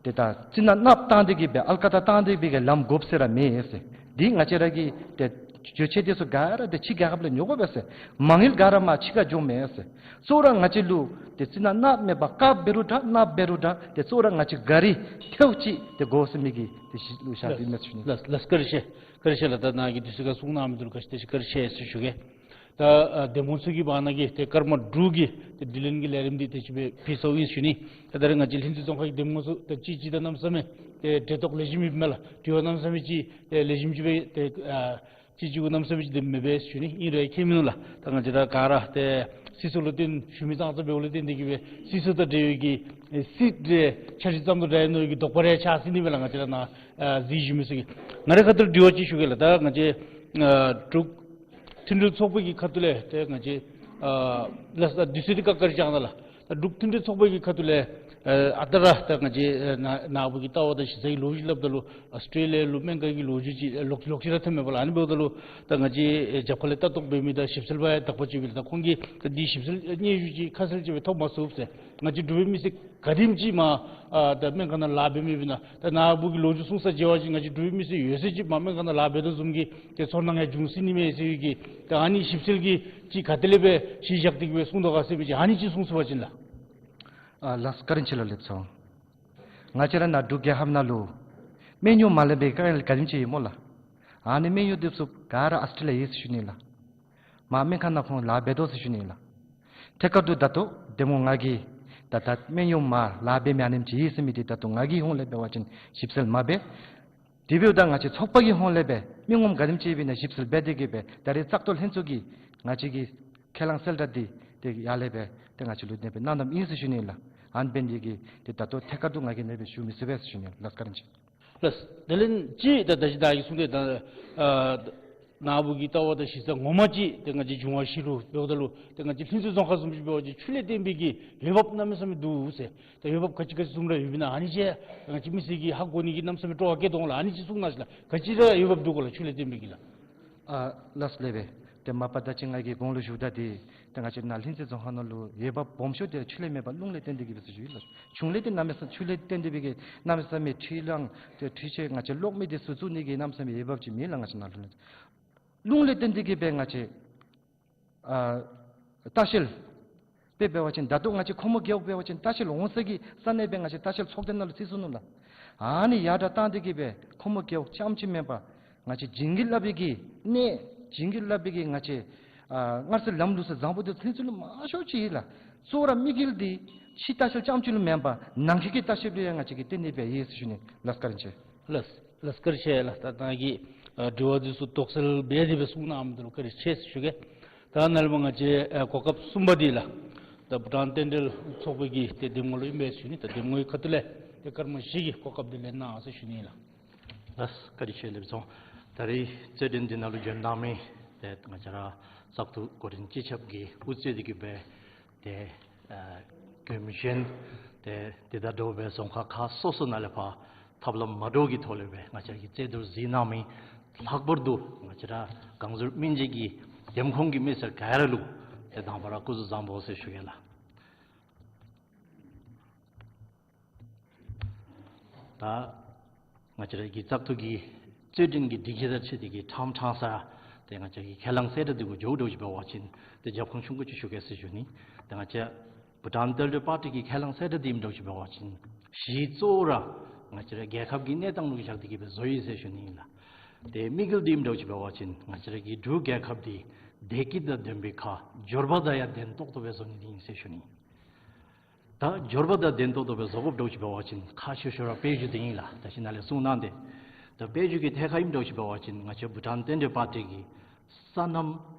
ཏེ་ད་རྩི་ནག་ནགཔ་བཏང་སྟེ་གིས་སྦེ་ཨལ་ཀ་དར་བཏང་སྟེ་སྦེ་གི་ལམ་དགོཔ་ཟེར་ར་མེད་ཟེར། འདི་ང་བཅས་ར་གི་ཏེ་རྒྱུ་ཆ་འདི་ཚུ་ག་ར་ཏེ་ཕྱི་རྒྱལ་ཁབ་ལས་ཉོ་དགོ་པས་ཟེར། མ་དངུལ་ག་ར་མར་ཕྱི་ཁར་འགྱོཝ་མེད་ཟེར། གཙོ་བོ་ར་ང་བཅས་ལུ་ཏེ་རྩི་ནག་ནགཔ་མེད་པར་དཀརཔ་འབད་རུང་འདྲ་ནགཔ་འབད་རུང་འདྲ་ཏེ་གཙོ་བོ་ར་ང་བཅས་ག་རི་ཐེངས་གཅིག་ཏེ་དགོ་ཟེར་མི་གི་ཏེ་གཞི་ལུ་བཞག་སྟེ་ཨིན་མས་ཟེར་ཞུ་ནི། ལགས་ལགས། བཀའ་དྲིན་ཆེ། བཀའ་དྲིན་ཆེ་ལགས། ད་ནཱ་གི་དུས་ཚོད་ཁར་གསུང་གནང་མི་འདི་ལུ་བཀའ་དྲིན་ཆེ་བཀའ་དྲིན་ཆེ་ཟེར་ཞུ་གེ། ད་ཨ་གདམ་ངོ་ཚུ་གི་བར་ན་གི་ཏེ་སྐར་མ་དྲུག་གི་ཏེ་དྲི་ལན་གྱི་ལས་རིམ་འདི་ཏེ་ཅིག་སྦེ་ཕུལ་སོང་ཨིན་ཞུ་ནི། ད་ད་རེས་ང་བཅས་ལྷུན་རྩེ་རྫོང་ཁག་གི་གདམ་ངོ་ཚུ་ད་ཅི་ཅི་ད་གནམ་མེད་ས་མེད་ཏེ་འབྲེལ་གཏོགས་ལེགས་ཤོམ་ཡོདཔ་མས་ལགས། དྲི་བ་གནམ་མེད་ས་མེད་ཅིག་ཏེ་ལེགས་ཤོམ་ཅིག་སྦེ་ཏེ་ཨ་ ཅིག་ཅིག་གུ་གནམ་མེད་ས་མེད་ཅིག་དེ་མེད་པས་ཞུ་ནི། ཨིན་རུང་ཁྱད་མིན་ནུག་ལགས། ད་ང་བཅས་ར་ག་ར་ཏེ་སྲིད་ཚོགས་ལུ་བརྟེན་ཞུ་མི་ཙང་ཙ་འབདཝ་ལས་བརྟེན་ཏེ་གིས་སྦེ་སྲིད་ཚོགས་དང་འབྲེལ་བའི་གི་ཨེ་སྲིད་དེ་འཆར་གཞི་བརྩམ་དོ་འདྲ་ནོ་གི་དོགས་པ་རེ་ཆགས་ཟིན་ནི་མས་ལགས། ང་བཅས་ར་ནཱ་ཨ་གཟིགས་བཞུགས་མི་ཚུ་གིས། ང་རའི་ཁ་ཐུག་ལས་དྲི་བ་ཅིག་ཞུ་གེ་ལགས། ད་ང་བཅས་ཨ་འབྲུག་མཐུན་སྒྲིལ་ཚོགས་པ་གི་ཁ་ཐུག་ལས་ཏེ་ང་བཅས་ཨ་ལགས་སོ། ད་དུས་ཚོད་འདི་ཁག་ཁག་རེ་བྱུང་ད་ལགས། ད་འབྲུག་མཐུན་སྒྲིལ་ཚོགས་པ་གི་ཁ་ཐུག་ལས་ཨ་ཨ་རྟག་ར་ད་ང་བཅས་ཨ་ནཱ་ནཱ་བུ་གི་ལྟ་བ་དང་གཞི་རྩ་གི་ལོ་རྒྱུས་སླབ་ད་ལུ་ཨོསི་ཊྲེ་ལི་ཡ་ལུ་སྨན་ཁང་གི་ལོ་རྒྱུས་ཅིག་ལོག་ལོག་ཅི་ར་ཐོན་མས་པ་ལགས། ཨ་ནི་འབདཝ་ད་ལུ་ད་ང་བཅས་ཨེ་རྒྱབ་ཁ་ལས་ལྟ་རྟོག་འབད་མི་དང་ཞིབ་འཚོལ་པ་ཡང་དག་པ་ཅིག་ཡོད་པས་ལགས། ད་ཁོང་གིས་ད་འདི་ཞིབ་འཚོལ་སྙན་ཞུ་ཅིག་ཁ་གསལ་ཅིག་སྦེ་ཐོབ་མ་ཚུགས་ཟེར། ང་བཅས་འབྲུག་པའི་མི་སེར་ག་དེམ་ཅིག་མར་ཨ་ད་སྨན་ཁང་ནང་ལཱ་འབད་མི་ཨིན་ན། ད་ནཱ་བུ་གི་ལོ་རྒྱུས་གསུངས་ས་མཇལ་བ་ཅིན་ང་བཅས་འབྲུག་པའི་མི་སེར་ཡོད་ཚད་ཅིག་མར་སྨན་ཁང་ནང་ལཱ་འབད་དོ་བཟུམ་གྱི་ཏེ་ཚོར་སྣང་ཡང་འབྱུང་སྲིད་ནི་མས་ཟེར་བའི་གི་ད་ཨ་ནི་ཞིབ་འཚོལ་གྱི་ཅིག་ག་ཏེ་ལས་སྦེ་གཞི་བཞག་སྟེ་གིས་སྦེ་གསུངས་དོ་ག་ཟེར་བའི་ཅིག་ཨ་ནི་ཅིག་གསུང་ཚུགས་པ་ཅིན་ལགས། ཨ་ལགས་སོ། བཀའ་དྲིན་ཆེ་ལགས། ལེགས་སོ། ང་བཅས་ར་ནཱ་འབྲུག་རྒྱལ་ཁབ་ནང་ལུ་སྨན་གཡོག་མ་ལེན་པའི་དཀའ་ངལ་ག་དེམ་ཅིག་ཡོད་སྨོ་ལགས། ཨ་ནི་སྨན་གཡོག་དེ་ཚུ་ག་ར་ཨོསི་ཊྲེ་ལི་ཡ་ཡོད་ཟེར་ཞུ་ནི་ལགས། མར་སྨན་ཁང་ནང་ཁོང་ལཱ་འབད་དོ་ཟེར་ཞུ་ནི་ལགས། ཐད་ཀར་དུ་ད་ལྟོ་དེ་སྨོ་ང་གིས་ད་ད་སྨན་གཡོག་མར་ལཱ་འབད་མི་ཨ་ནེམ་ཅིག་ཡོད་ཟེར་མི་འདི་ད་ལྟོ་ང་གི་ཧོངས་ལས་འབད་བ་ཅིན་ཞིབ་འཚོལ་མ་འབད། དེ་འབདཝ་ད་ང་བཅས་ཚོགས་པ་གི་ཧོངས་ལས་སྦེ་མི་ངོམ་ག་དེམ་ཅིག་ཡོདཔ་ཨིན་ན་ཞིབ་འཚོལ་འབད་དེ་གིས་སྦེ་ད་རེས་བཙག་འཐུ་ལྷན་ཚོགས་ཀྱིས་ང་བཅས་ཀྱི་ཁས་བླངས་གསལ་བསྒྲགས་འདི་ཏེ་ཡར་ལས་སྦེ་ཏེ་ང་བཅས་ལུ་ཨ་ནེ་སྦེ་གནང་གནངམ་ཨིན་ཟེར་ཞུ་ནི་ལགས། ཨ་ནི་འབད་ནི་འདི་གིས་ཏེ་ད་ལྟོ་ཐད་ཀར་དུ་ང་གིས་ཨ་ནེ་སྦེ་ཞུ་མི་ཚུགས་པས་ཟེར་ཞུ་ནི་ལགས། བཀའ་དྲིན་ཆེ། ལགས། དེ་ལས་ཅིག་ད་ད་ཅི་ད་གིས་གསུངས་ཏེ་ད་ཨ་ནཱ་བུ་གི་ལྟ་བ་དང་གཞི་རྩ་ངོ་མ་ཅིག་ཏེ་ང་བཅས་འབྱུང་བ་བཞི་ལུ་འབདཝ་ད་ལུ་ཏེ་ང་བཅས་ལྷུན་རྩེ་རྫོང་ཁག་བཟུམ་ཅིག་འབད་བ་ཅིན་ཆུ་ལས་བརྟེན་པའི་གི་འོས་འབབ་གནམ་མེད་ས་མེད་འདུག་ཟེར། ད་འོས་འབབ་ག་ཅི་ག་ཅི་བཟུམ་ར་ཡོདཔ་ཨིན་ན་ཨ་ནི་ཅིག་ང་བཅས་མི་སེར་གྱིས་ཧ་གོ་ནི་གི་གནམ་མེད་ས་མེད་སྤྲོ་བ་བསྐྱེད་དོ་འོང་ལགས། ཨ་ནི་ཅིག་གསུང་གནང་ཤིག་ལགས། ག་ཅི་ར་འོས་འབབ་འདུག་གོ་ལགས་ཆུ་ལས་བརྟེན་པའི་གི་ལགས། ཨ་ལགས་སོ་ལགས་སྦེ། ཏེ་མ་པ་ད་ཅི་ང་གིས་གོང་ལུ་ཞུཝ་ད་འདི་ཏེ་ང་བཅས་ནཱ་ལྷུན་རྩེ་རྫོང་ཁག་ནང་ལུ་འོས་འབབ་སྦོམ་ཤོས་དེ་ཆུ་ལས་མེན་པར་རླུང་ལས་བརྟེན་ཏེ་གིས་སྦེ་ཟེར་ཞུ་ཡི་ལགས། ཆུ་ལས་བརྟེན་གནམ་མེད་ས་ཆུ་ལས་བརྟེན་ཏེ་སྦེ་གི་གནམ་མེད་ས་མེད་འཕྲུལ་གླང་ཏེ་འཕྲུལ་ཆས་ང་བཅས་གློག་མེ་དེ་ཚུ་བཙུགས་ནི་གི་གནམ་མེད་ས་མེད་འོས་འབབ་ཅིག་མེད་ལགས། ང་བཅས་ནཱ་ལུ་རླུང་ལས་བརྟེན་ཏེ་གིས་སྦེ་ང་བཅས་ཨ་ལྟ་བཤལ་དཔེ་འབད་བ་ཅིན་ད་ལྟོ་ང་བཅས་ཁོ་མོ་རྒེད་འོག་འབད་བ་ཅིན་ལྟ་བཤལ་འོང་ས་གི་ས་གནས་སྦེ་ང་བཅས་ལྟ་བཤལ་ཚོགས་སྡེ་ནང་ལུ་བརྩི་སོང་ནུག་ལགས། ཨ་ནི་ཡར་དྲག་བཏང་སྟེ་གིས་སྦེ་ཁོ་མོ་རྒེད་འོག་རྐྱངམ་ཅིག་མེན་པར་ང་བཅས་བྱིན་གྱིས་བརླབས་པའི་གི་གནས་བྱིན་གྱིས་བརླབས་པའི་གི་ང་བཅས་ཨ་སྔར་སྲོལ་ལམ་ལུགས་སྲོལ་བཟང་པོ་དེ་ཚུ་ལུ་མང་ཤོས་ཅིག་ཡོད་ལགས། གཙོ་བོ་ར་དམིགས་ཡུལ་འདི་ཕྱི་ལྟ་བཤལ་རྐྱངམ་ཅིག་ལུ་མེན་པར་ནང་འཁོད་ཀྱི་ལྟ་བཤལ་ལུ་ཡང་ང་བཅས་ཀྱིས་བརྟེན་ནི་སྦེ་ཡོད་ཟེར་ཞུ་ནི་ལགས། བཀའ་དྲིན་ཆེ། ལགས་ལགས་བཀའ་དྲིན་ཆེ་ལགས། ད་ད་གི་ཨ་དྲི་བ་འདི་ཚུ་དོགས་སེལ་འབད་དེ་སྦེ་གསུང་གནངམ་དེ་ལུ་བཀའ་དྲིན་ཆེ་ཟེར་ཞུ་གེ། ད་ནཱ་ལས་མར་ང་བཅས་ཨ་གོ་སྐབས་གསུམ་པ་འདི་ལགས། ད་བྷུ་ཊཱན་རྟེན་འབྲེལ་ཚོགས་པའི་གི་ཏེ་འདེམས་ངོ་ལུ་ཨིན་པས་ཟེར་ཞུ་ནི། ད་འདེམས་ངོའི་ཁ་ཐུག་ལས་ཏེ་སྐར་མ་བཞི་གི་གོ་སྐབས་འདི་ལེན་གནང་ཟེར་ཞུ་ནི་ལགས། ལགས་བཀའ་དྲིན་ཆེ་ལེགས་སོ། ད་རེས་རྩོད་འགྲན་འདི་ནང་ལུ་བྱོན་གནང་མི་ཏེ་ང་བཅས་ར་བཙག་འཐུ་འགོ་འདྲེན་སྤྱི་ཁྱབ་ཀྱིས་དབུ་གཙོས་ཏེ་གིས་སྦེ་ཏེ་ཨ་གོ་མི་ཅན་ཏེ་དེ་དང་འདྲཝ་སྦེ་རྫོང་ཁག་ཁག་སོ་སོ་ནང་ལས་ཕར་ཐབས་ལམ་མ་འདྲཝ་གི་ཐོག་ལས་སྦེ་ང་བཅས་ཀྱི་རྩོད་བསྡུར་གཟིགས་གནང་མི་ལྷག་པར་དུ་ང་བཅས་ར་གངས་ཟུར་སྨན་རྩིས་ཀྱི་འདེམས་ཁོངས་ཀྱི་མི་སེར་ག་ར་ལུ་ཏེ་དང་པ་ར་སྐུ་གཟུགས་བཟང་པོ་ཟེར་ཞུ་གེ་ལགས། ད་ང་བཅས་ར་གི་བཙག་འཐུ་གི་རྩོད་འགྲན་གྱི་སྒྲིག་གཞི་དང་འཁྲིལ་ཏེ་གིས་ཕྲང་ཕྲང་ས་ཏེ་ང་བཅས་ཀྱི་ཁས་བླངས་གསལ་བསྒྲགས་འདི་གུ་འགྱོཝ་འདྲཝ་ཅིག་འབད་བ་ཅིན་ཏེ་རྒྱབ་ཁུངས་ཆུང་ཀུ་ཅིག་ཞུ་གེ་ཟེར་ཞུ་ནི། ཏེ་ང་བཅས་བྷུ་ཊཱན་རྟེན་འབྲེལ་པར་ཊི་གི་ཁས་བླངས་གསལ་བསྒྲགས་འདི་ཨིནམ་འདྲཝ་ཅིག་འབད་བ་ཅིན་གཞི་གཙོ་བོ་ར་ང་བཅས་ར་རྒྱལ་ཁབ་ཀྱི་གནས་སྟངས་ལུ་བཞག་སྟེ་གིས་སྦེ་བཟོ་ཡི་ཟེར་ཞུ་ནི་ཨིན་ལགས། ཏེ་དམིགས་ཡུལ་འདི་ཨིནམ་འདྲཝ་ཅིག་འབད་བ་ཅིན་ང་བཅས་ར་གི་འབྲུག་རྒྱལ་ཁབ་འདི་བདེ་སྐྱིད་དང་ལྡན་པའི་ཁར་འབྱོར་པ་དང་ཡང་ལྡན་ཏོག་ཏོ་སྦེ་བཟོ་ནི་འདི་ཨིན་ཟེར་ཞུ་ནི། ད་འབྱོར་པ་དང་ལྡན་ཏོག་ཏོ་སྦེ་བཟོ་དགོཔ་འདྲཝ་ཅིག་འབད་བ་ཅིན་ཁག་ཆེ་ཤོས་ར་དཔལ་འབྱོར་འདི་ཨིན་ལགས། ད་ཅི་ནཱ་ལས་གསུང་གནང་སྟེ། ད་དཔལ་འབྱོར་གྱི་ཐད་ཁར་ཨིནམ་འདྲཝ་ཅིག་འབད་བ་ཅིན་ང་བཅས་བྷུ་ཊཱན་རྟེན་འབྲེལ་པར་ཊི་གིས་སོ་ནམ་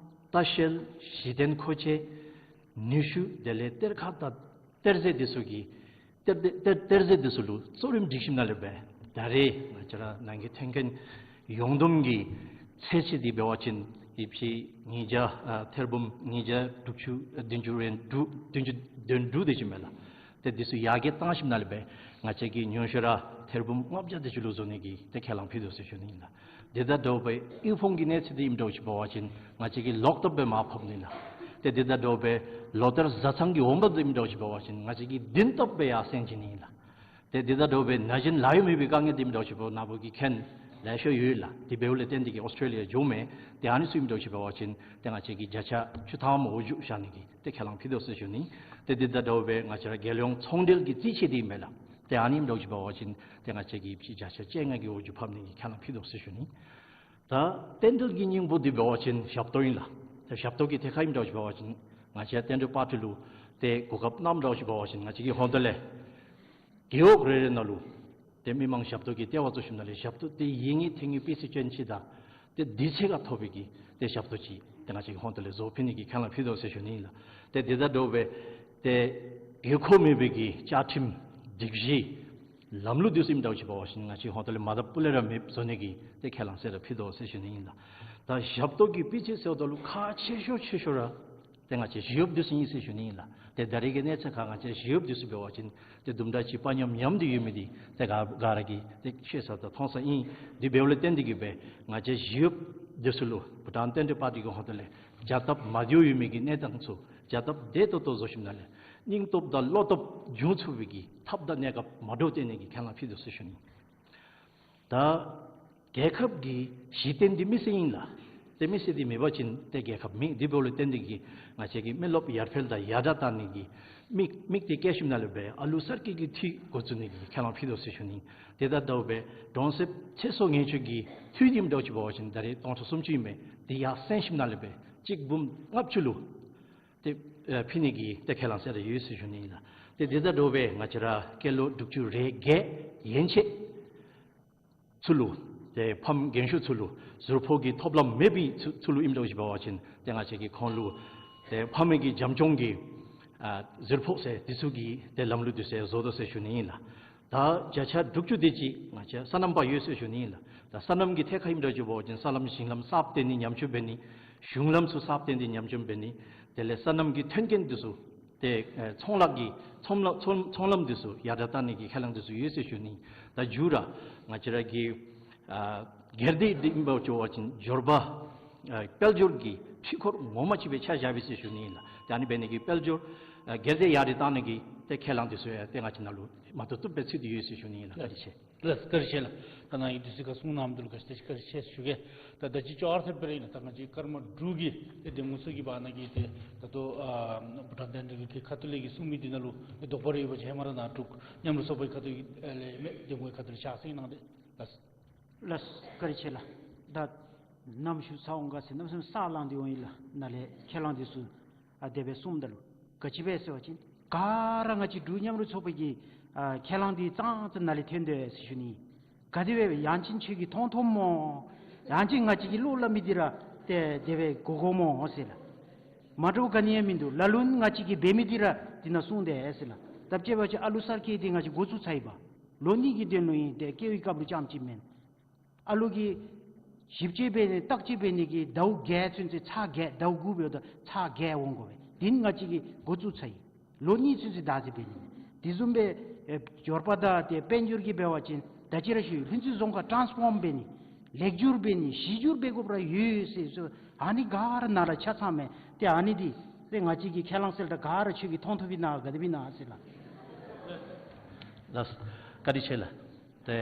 ལྟ་བཤལ་གཞི་རྟེན་མཁོ་ཆས་ནུས་ཤུགས་དེ་ལས་གཏེར་ཁ་དང་གཏེར་རྫས་འདི་ཚུ་གི་གཏེར་གཏེར་གཏེར་རྫས་འདི་ཚུ་ལུ་གཙོ་རིམ་སྒྲིག་ཞིབ་ནང་ལས་སྦེ་ད་རེས་ང་བཅས་ར་ནང་གི་ཐོན་སྐྱེད་ཡོངས་བསྡོམས་ཀྱི་ཚད་གཞི་འདི་འབད་བ་ཅིན་ཨིན་ཅི་ཉིས་བརྒྱ་ཨ་ཐེར་འབུམ་ཉིས་བརྒྱ་དྲུག་ཅུ་བདུན་ཅུ་དོན་དྲུག་བདུན་ཅུ་དོན་དྲུག་དེ་ཅིག་མས་ལགས། ཏེ་འདི་ཚུ་ཡར་རྒྱས་བཏང་ཞིནམ་ལས་སྦེ་ང་བཅས་ཀྱིས་ཉུང་ཤོས་ར་ཐེར་འབུམ་ལྔ་བརྒྱ་དེ་ཅིག་ལུ་བཟོ་ནི་གི་ཏེ་ཁས་བླངས་ཕུལ་དོ་ཟེར་ཞུ་ནི་ཨིན་ལགས། དེ་དང་འདྲཝ་སྦེ་དབུལ་ཕོངས་ཀྱི་གནས་ཚད་འདི་ཨིནམ་འདྲཝ་ཅིག་འབད་བ་ཅིན་ང་བཅས་ཀྱིས་ལོག་བཏབ་སྦེ་མར་ཕབ་ནི་ལགས། ཏེ་དེ་དང་འདྲཝ་སྦེ་ལོ་ལྟར་བཟའ་ཚང་གི་འོང་འབབ་འདི་ཨིནམ་འདྲཝ་ཅིག་འབད་བ་ཅིན་ང་བཅས་ཀྱིས་བདུན་བཏབ་སྦེ་ཡར་སེང་བྱིན་ནི་ཨིན་ལགས། ཏེ་དེ་དང་འདྲཝ་སྦེ་ན་གཞོན་ལཱ་གཡོག་མེད་པའི་དཀའ་ངལ་འདི་ཨིནམ་འདྲཝ་ཅིག་འབད་ནཱ་བུ་གིས་མཁྱེན་ལེ་ཤ་ཡོད་ལགས། དེ་འབདཝ་ལས་བརྟེན་ཏེ་གིས་ཨོསི་ཊྲེ་ལི་ཡ་འགྱོ་མི་ཏེ་ཨ་ནི་ཚུ་ཨིནམ་འདྲཝ་ཅིག་འབད་བ་ཅིན་ཏེ་ང་བཅས་ཀྱིས་བརྒྱ་ཆ་བཅུ་ཐམ་འོག་འཇུག་བཞག་ནི་གི་ཏེ་ཁས་བླངས་ཕུལ་དོ་ཟེར་ཞུ་ནི། ཏེ་དེ་དང་འདྲཝ་སྦེ་ང་བཅས་ར་རྒྱལ་ཡོངས་ཚོང་འབྲེལ་གྱི་རྩིས་ཆད་འདི་ཨིན་མས་ལགས། ཏེ་ཨ་ནི་ཨིནམ་འདྲཝ་ཅིག་འབད་བ་ཅིན་ཏེ་ང་བཅས་ཀྱིས་བརྒྱ་ཆ་བཅོ་ལྔ་གི་འོག་འཇུག་ཕབ་ནི་གི་ཁས་བླངས་ཕུལ་དོ་ཟེར་ཞུ་ནི། ད་རྟེན་འབྲེལ་གྱི་སྙིང་པོ་འདི་འབད་བ་ཅིན་ཞབས་ཏོག་ཨིན་ལགས། ད་ཞབས་ཏོག་གི་ཐད་ཁར་ཨིནམ་འདྲཝ་ཅིག་འབད་བ་ཅིན་ང་བཅས་རྟེན་འབྲེལ་པར་ཊི་ལུ་ཏེ་གོ་སྐབས་གནངམ་འདྲཝ་ཅིག་འབད་བ་ཅིན་ང་བཅས་ཀྱི་ཧོངས་ཏོ་ལས་རྒེད་འོག་རེ་རེ་ནང་ལུ་ཏེ་མི་མང་ཞབས་ཏོག་གི་ལྟེ་བ་བཙུགས་ཞིནམ་ལས་ཞབས་ཏོག་འདི་ཡིན་ངེས་ཐོན་ངེས་པི་སི་ཅན་ཅིག་དང་ ཏེ་དུས་ཚོད་ཁར་ཐོབ་པའི་གི་ཏེ་ཞབས་ཏོག་ཅིག་ཏེ་ང་བཅས་ཀྱི་ཧོངས་ཏོ་ལས་བཟོ་ཕུལ་ནི་གི་ཁས་བླངས་ཕུལ་དོ་ཟེར་ཞུ་ནི་ཨིན་ལགས། ཏེ་དེ་དང་འདྲཝ་སྦེ་ཏེ་དགོས་མཁོ་མེད་པའི་གི་བཅའ་ཁྲིམས་སྒྲིག་གཞི་ལམ་ལུགས་འདི་ཚུ་ཨིནམ་འདྲཝ་ཅིག་འབད་བ་ཅིན་ང་བཅས་ཧོངས་ཏོ་ལས་མ་དག་པ་ལས་ར་མེདཔ་བཟོ་ནི་གི་ཏེ་ཁས་བླངས་ཟེར་ར་ཕུལ་དོ་ཟེར་ཞུ་ནི་ཨིན་ལགས། ད་ཞབས་ཏོག་གི་སྤུས་ཚད་ཟེརཝ་ད་ལུ་ཁག་ཆེ་ཤོས་ཆེ་ཤོས་ར་ཏེ་ང་བཅས་ཞི་གཡོགཔ་འདི་ཚུ་ཨིན་ཟེར་ཞུ་ནི་ཨིན་ལགས། ཏེ་ད་རེས་ཀྱི་གནས་ཚད་ཁར་ང་བཅས་ཞི་གཡོགཔ་འདི་ཚུ་འབད་བ་ཅིན་ཏེ་དུམ་གྲ་ཅིག་དཔའ་ཉམས་ཉམས་ཏེ་ཡོད་མི་འདི་ཏེ་ག་ག་ར་གིས་ཏེ་ཤེས་ས་དང་མཐོང་ས་ཨིན། དེ་འབདཝ་ལས་བརྟེན་ཏེ་གིས་སྦེ་ང་བཅས་ཞི་གཡོགཔ་འདི་ཚུ་ལུ་བྷུ་ཊཱན་རྟེན་འབྲེལ་པར་ཊི་གི་ཧོངས་ཏོ་ལས་བྱ་སྟབས་མ་བདེཝ་ཡོད་མི་གི་གནས་སྟངས་ཚུ་བྱ་སྟབས་བདེ་ཏོག་ཏོ་བཟོ་ཞིནམ་ལས་སྙིང་སྟོབས་དང་བློ་སྟོབས་འབྱུང་ཚུགས་པའི་གི་ཐབས་དང་གནས་སྐབས་མ་འདྲཝ་སྟོན་ནི་གི་ཁས་བླངས་ཕུལ་དོ་ཟེར་ཞུ་ནི། ད་རྒྱལ་ཁབ་ཀྱི་གཞི་རྟེན་འདི་མི་སེར་ཨིན་ལགས། ཏེ་མི་སེར་འདི་མེད་པ་ཅིན་ཏེ་རྒྱལ་ཁབ་མེད། དེ་འབདཝ་ལས་བརྟེན་ཏེ་གིས་ང་བཅས་ཀྱི་མི་རློབས་ཡར་འཕེལ་དང་ཡར་དྲག་བཏང་ནི་གི་དམིགས་དམིགས་གཏད་བསྐྱེད་ཞིནམ་ལས་སྦེ་ཨ་ལུ་གསར་སྐྱེས་ཀྱི་འཐུས་འགོ་བཙུགས་ནི་གི་ཁས་བླངས་ཕུལ་དོ་ཟེར་ཞུ་ནི། དེ་དང་འདྲཝ་སྦེ་གྲོང་གསེབ་ཚེ་སྲོག་ཉེན་བཅོལ་གྱི་འཐུས་འདི་ཨིནམ་འདྲཝ་ཅིག་འབད་བ་ཅིན་ད་རེས་སྟོང་ཕྲག་སུམ་ཅུ་ཨིན་མས། དེ་ཡར་སེང་ཞིནམ་ལས་སྦེ་གཅིག་འབུམ་ལྔ་བཅུ་ལུ་ཏེ་ཨེ་ཕུལ་ནི་གི་ཏེ་ཁས་བླངས་ཟེར་ར་ཡོད་ཟེར་ཞུ་ནི་ཨིན་ལགས། ཏེ་དེ་དང་འདྲཝ་སྦེ་ང་བཅས་ར་སྐྱེས་ལོ་དྲུག་ཅུ་རེ་བརྒྱད་ཡན་ཆད་ཚུ་ལུ་ཏེ་ཕམ་རྒན་ཤོས་ཚུ་ལུ་ཟུར་ཕོག་གི་ཐོབ་ལམ་མེད་པའི་ཚུ་ཚུ་ལུ་ཨིནམ་འདྲཝ་ཅིག་འབད་བ་ཅིན་ཏེ་ང་བཅས་ཀྱིས་ཁོང་ལུ་ཏེ་ཕ་མའི་གི་འཇམ་སྐྱོང་གི་ཨ་ཟུར་ཕོག་ཟེར་འདི་ཚུ་གི་ཏེ་ལམ་ལུགས་འདི་ཚུ་བཟོ་དོ་ཟེར་ཞུ་ནི་ཨིན་ལགས། ད་བརྒྱ་ཆ་དྲུག་ཅུ་དེ་ཅིག་ང་བཅས་སོ་ནམ་པ་ཡོད་ཟེར་ཞུ་ནི་ཨིན་ལགས། ད་སོ་ནམ་གྱི་ཐད་ཁར་ཨིནམ་འདྲཝ་ཅིག་འབད་བ་ཅིན་སོ་ནམ་ཞིང་ལམ་གསརཔ་བཏོན་ནི་ཉམས་བཅོས་འབད་ནི། གཞུང་ལམ་ཚུ་གསརཔ་བཏོན་ཏེ་ཉམས་བཅོས་འབད་ནི། དེ་ལས་སོ་ནམ་གྱི་མཐུན་རྐྱེན་འདི་ཚུ་ཏེ་ཨེ་ཚོང་ལཱ་གི་ཚོང་ལཱ་ཚོང་ཚོང་ལམ་འདི་ཚུ་ཡར་དྲག་བཏང་ནི་གི་ཁས་བླངས་འདི་ཚུ་ཡོད་ཟེར་ཞུ་ནི། ད་མཇུག་ར་ང་བཅས་ར་གི་ཨ་སྒེར་སྡེ་འདི་ཨིནམ་འདྲཝ་ཅིག་འབད་བ་ཅིན་འབྱོར་པ་ཨ་དཔལ་འབྱོར་གྱི་འཕྲུལ་འཁོར་ངོ་མ་ཅིག་སྦེ་ཆ་བཞག་པས་ཟེར་ཞུ་ནི་ཨིན་ལགས། ད་ཨ་ནི་འབད་ནི་གིས་དཔལ་འབྱོར་ཨ་སྒེར་སྡེ་ཡར་དྲག་བཏང་ནི་གི་ཏེ་ཁས་བླངས་འདི་ཚུ་ཡང་ཏེ་ང་བཅས་ནང་ལུ་མ་བཏུབ་བཏུབ་སྦེ་ཚུད་དེ་ཡོད་ཟེར་ཞུ་ནི་ཨིན་ལགས། བཀའ་དྲིན་ཆེ། ལགས་བཀའ་དྲིན་ཆེ་ལགས། ད་ནཱ་གི་དུས་ཚོད་ཁར་གསུང་གནང་མི་འདི་ལུ་ག་ཅི་ཏེ་བཀའ་དྲིན་ཆེ་ཞུ་གེ། ད་ད་ཅི་ཅོག་ར་འཐདཔ་སྦེ་ར་ཨིན་ལགས། ད་ང་བཅས་ཀརྨ་འབྲུག་གི་ཏེ་གདམ་ངོ་ཚུ་གི་བར་ན་གི་ཏེ་ད་ལྟོ་ཨ་བྷུ་ཊཱན་རྟེན་འབྲེལ་གྱི་ཁ་ཐུག་ལས་ཀྱི་གསུང་མི་འདི་ནང་ལུ་ཏེ་དོགས་པ་རེ་ཡོད་པ་ཅིན་ཧེ་མ་ར་ནཱ་འབྲུག་མཉམ་རུབ་ཚོགས་པའི་ཁ་ཐུག་ལས་མེད། གདམ་ངོའི་ཁ་ཐུག་ལས་ཕྱག་སེང་གནང་སྟེ་ལགས། ལགས་བཀའ་དྲིན་ཆེ་ལགས། ད་ནམ་ཞུ་ཚར་འོང་ག་ཟེར་གནམ་མེད་ས་མེད་ལངས་ཏེ་འོང་ཡི་ལགས། ནཱ་ལས་ཁས་བླངས་འདི་ཚུ་ཨ་དེ་སྦེ་གསུངམ་ད་ལུ་ག་ཅི་སྦེ་ཟེར་བ་ཅིན་ག་ར་ང་བཅས་འབྲུག་མཉམ་རུབ་ཚོགས་པའི་གི་ཨ་ཁས་བླངས་འདི་ཙང་ཙང་ནཱ་ལས་ཐོན་དོ་ཟེར་ཞུ་ནི། ག་དེ་སྦེ་ཡང་ཅིན་ཁྱོད་ཀྱིས་མཐོང་མཐོངམ་སྨོ། ཡང་ཅིན་ང་བཅས་ཀྱིས་བློ་སླབ་མི་འདི་ར་ཏེ་དེ་སྦེ་གོ་དགོཔ་སྨོ་ཟེར་ལགས། མ་འདྲཝ་ག་ནི་ཡང་མིན་འདུག། ལ་ལུ་ནི་ང་བཅས་ཀྱིས་འབད་མི་འདི་ར་འདི་ནང་གསུངས་དེས་ཟེར་ལགས། ད་ཅི་འབད་བ་ཅིན་ཨ་ལུ་གསར་སྐྱེས་འདི་ང་བཅས་འགོ་བཙུགས་ཚར་ཡི་པ། ལོ་གཉིས་ཀྱི་དོན་ལུ་ཨིན། ཏེ་སྐྱེ་བའི་སྐབས་ལུ་རྐྱངམ་ཅིག་མེན། ཨ་ལུ་གི་ཞིབ་དཔྱད་འབད་ནི་བརྟག་དཔྱད་འབད་ནི་གི་ཟླཝ་བརྒྱད་ཚུན་ཚོད་ཚར་བརྒྱད་ཟླཝ་དགུ་འབདཝ་ད་ཚར་བརྒྱད་འོང་དགོ་པས། འདི་ནི་ང་བཅས་ཀྱིས་འགོ་བཙུགས་ཚར་ཡི། ལོ་གཉིས་ཚུན་ཚོད་བདག་འཛིན་འབད་ནི། དེ་བཟུམ་སྦེ་ཨེ་འབྱོར་པ་དང་ཏེ་དཔལ་འབྱོར་གྱི་འབད་བ་ཅིན་ད་ཅི་ར་ཞུ་ཡི། ལྷུན་རྩེ་རྫོང་ཁག་ཊཱནསི་ཕོརམ་འབད་ནི། ལེགས་བསྒྱུར་འབད་ནི། གཞི་བསྒྱུར་འབད་དགོཔ་ར་ཡོད་ཟེར་ཟེར། ཨ་ནི་ག་ར་ནཱ་ར་ཆ་ཚང་མས། ཏེ་ཨ་ནི་འདི་ཏེ་ང་བཅས་ཀྱི་ཁས་བླངས་ཟེར་ད་ག་ར་ཁྱོད་ཀྱིས་མཐོང་ཐོབ་ཨིན་ན་ག་དེ་སྦེ་ཨིན་ན་ཟེར་ལགས། ལགས་བཀའ་དྲིན་ཆེ་ལགས། ཏེ་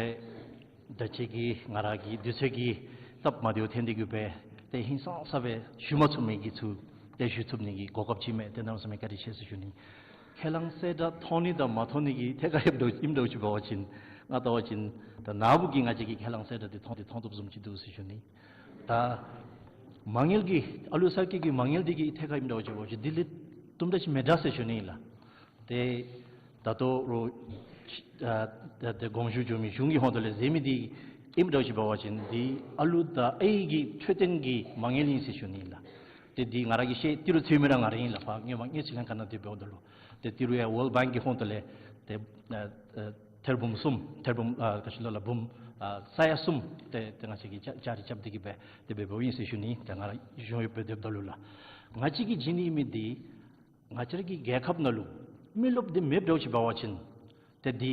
ད་ཅི་གི་ང་ར་གི་དུས་ཚོད་ཀྱི་སྟབས་མ་བདེཝ་ཐོན་ཏེ་གིས་སྦེ་ཏེ་ཧིང་སངས་ས་སྦེ་ཞུ་མ་ཚུགས་མི་གི་ཚུ་ཏེ་ཞུ་ཚུགས་ནི་གི་གོ་སྐབས་ཅིག་མས། ཏེ་གནམ་མེད་ས་མེད་བཀའ་དྲིན་ཆེ་ཟེར་ཞུ་ནི། ཁས་བླངས་གསལ་བསྒྲགས་མཐོང་ནི་དང་མ་མཐོང་ནི་གི་ཐད་ཁར་ཨིནམ་འདྲཝ་ཨིནམ་འདྲཝ་ཅིག་འབད་བ་ཅིན་ང་བལྟ་བ་ཅིན་ད་ནཱ་བུ་གིས་ང་བཅས་ཀྱི་ཁས་བླངས་གསལ་བསྒྲགས་འདི་མཐོང་སྟེ་མཐོང་བཏུབ་བཟུམ་ཅིག་འདུག་ཟེར་ཞུ་ནི། ད་མ་དངུལ་གྱི་ཨ་ལུ་གསར་སྐྱེས་ཀྱི་མ་དངུལ་འདི་གི་ཐད་ཁར་ཨིནམ་འདྲཝ་ཅིག་འབད་བ་ཅིན་འདི་ལས་དུམ་གྲ་ཅིག་མི་དྲག་ཟེར་ཞུ་ནི་ཨིན་ལགས། ཏེ་ད་ལྟོ་རུང་ཨ་ད་ད་དགོངས་ཞུ་བྱོན་མི་གཞུང་གི་ཧོངས་ཏོ་ལས་མཛད་མི་འདི་ཨིནམ་འདྲཝ་ཅིག་འབད་བ་ཅིན་འདི་ཨ་ལུ་དང་ཨའི་གི་འཕྲོད་བསྟེན་གྱི་མ་དངུལ་ཨིན་ཟེར་ཞུ་ནི་ཨིན་ལགས། ཏེ་འདི་ང་ར་གིས་ཤེས་ཏི་རུ་འཚོལ་མི་ར་ང་ར་ཨིན་ལགས། ཕར་སྔོན་མ་ངེ་ཅིག་ལས་ག་ནི་འདི་འབདཝ་ད་ལུ་ཏེ་ཏི་རུ་ཡང་ཝཱལཌ་བེངཀ་གི་ཧོངས་ཏོ་ལས་ཏེ་ཨ་ཨ་ཐེར་འབུམ་གསུམ་ཐེར་འབུམ་ཨ་ག་ཅི་ལོ་ལགས་འབུམ་ཨ་ས་ཡ་གསུམ་ཏེ་ཏེ་ང་བཅས་ཀྱིས་ཅ་ཅ་རིས་རྐྱབ་སྟེ་གིས་སྦེ་ཏེ་འབདཝ་ཨིན་ཟེར་ཞུ་ནི། ཏེ་ང་ར་གཞུང་གཡོགཔ་སྦེ་སྡོདཔ་ད་ལུ་ལགས། ང་བཅས་ཀྱིས་བྱིན་ནི་ཨིན་མི་འདི་ང་བཅས་ར་གི་རྒྱལ་ཁབ་ནང་ལུ་མི་རློབས་འདི་མེདཔ་འདྲཝ་ཅིག་འབད་བ་ཅིན་ཏེ་འདི་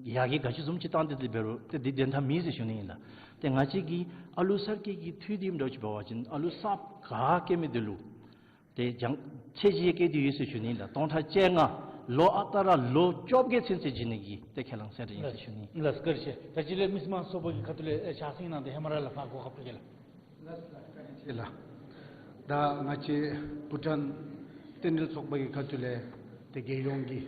ཡར་རྒྱས་ག་ཅི་བཟུམ་ཅིག་བཏང་སྟེ་འདི་འབད་རུང་ཏེ་འདི་དོན་དག་མེད་ཟེར་ཞུ་ནི་ཨིན་ལགས། ཏེ་ང་བཅས་ཀྱི་ཨ་ལུ་གསར་སྐྱེས་ཀྱི་འཐུས་འདི་ཨིནམ་འདྲཝ་ཅིག་འབད་བ་ཅིན་ཨ་ལུ་གསརཔ་ག་སྐྱེ་མི་འདི་ལུ་ཏེ་སྦྱང་ཚད་གཞི་བཀལ་ཏེ་ཡོད་ཟེར་ཞུ་ནི་ཨིན་ལགས། སྟོང་ཕྲག་བཅོ་ལྔ་ལོ་ཨ་རྟག་ར་ལོ་བཅོ་བརྒྱད་ཚུན་ཚོད་བྱིན་ནི་གི་ཏེ་ཁས་བླངས་གསལ་བསྒྲགས་ཨིན་ཟེར་ཞུ་ནི། ལགས་བཀའ་དྲིན་ཆེ། ད་ཅི་ལས་མི་སེར་མང་ཚོགས་པ་གི་ཁ་ཐུག་ལས་ཨེ་ཕྱག་སེང་གནང་སྟེ་ཧེ་མ་ར་ལགས་ཕར་གོ་སྐབས་ཕུལ་གེ་ལགས། ལགས་བཀའ་དྲིན་ཆེ་ལགས། ད་ང་བཅས་བྷུ་ཊཱན་རྟེན་འབྲེལ་ཚོགས་པ་གི་ཁ་ཐུག་ལས་ཏེ་རྒྱལ་ཡོངས་ཀྱི་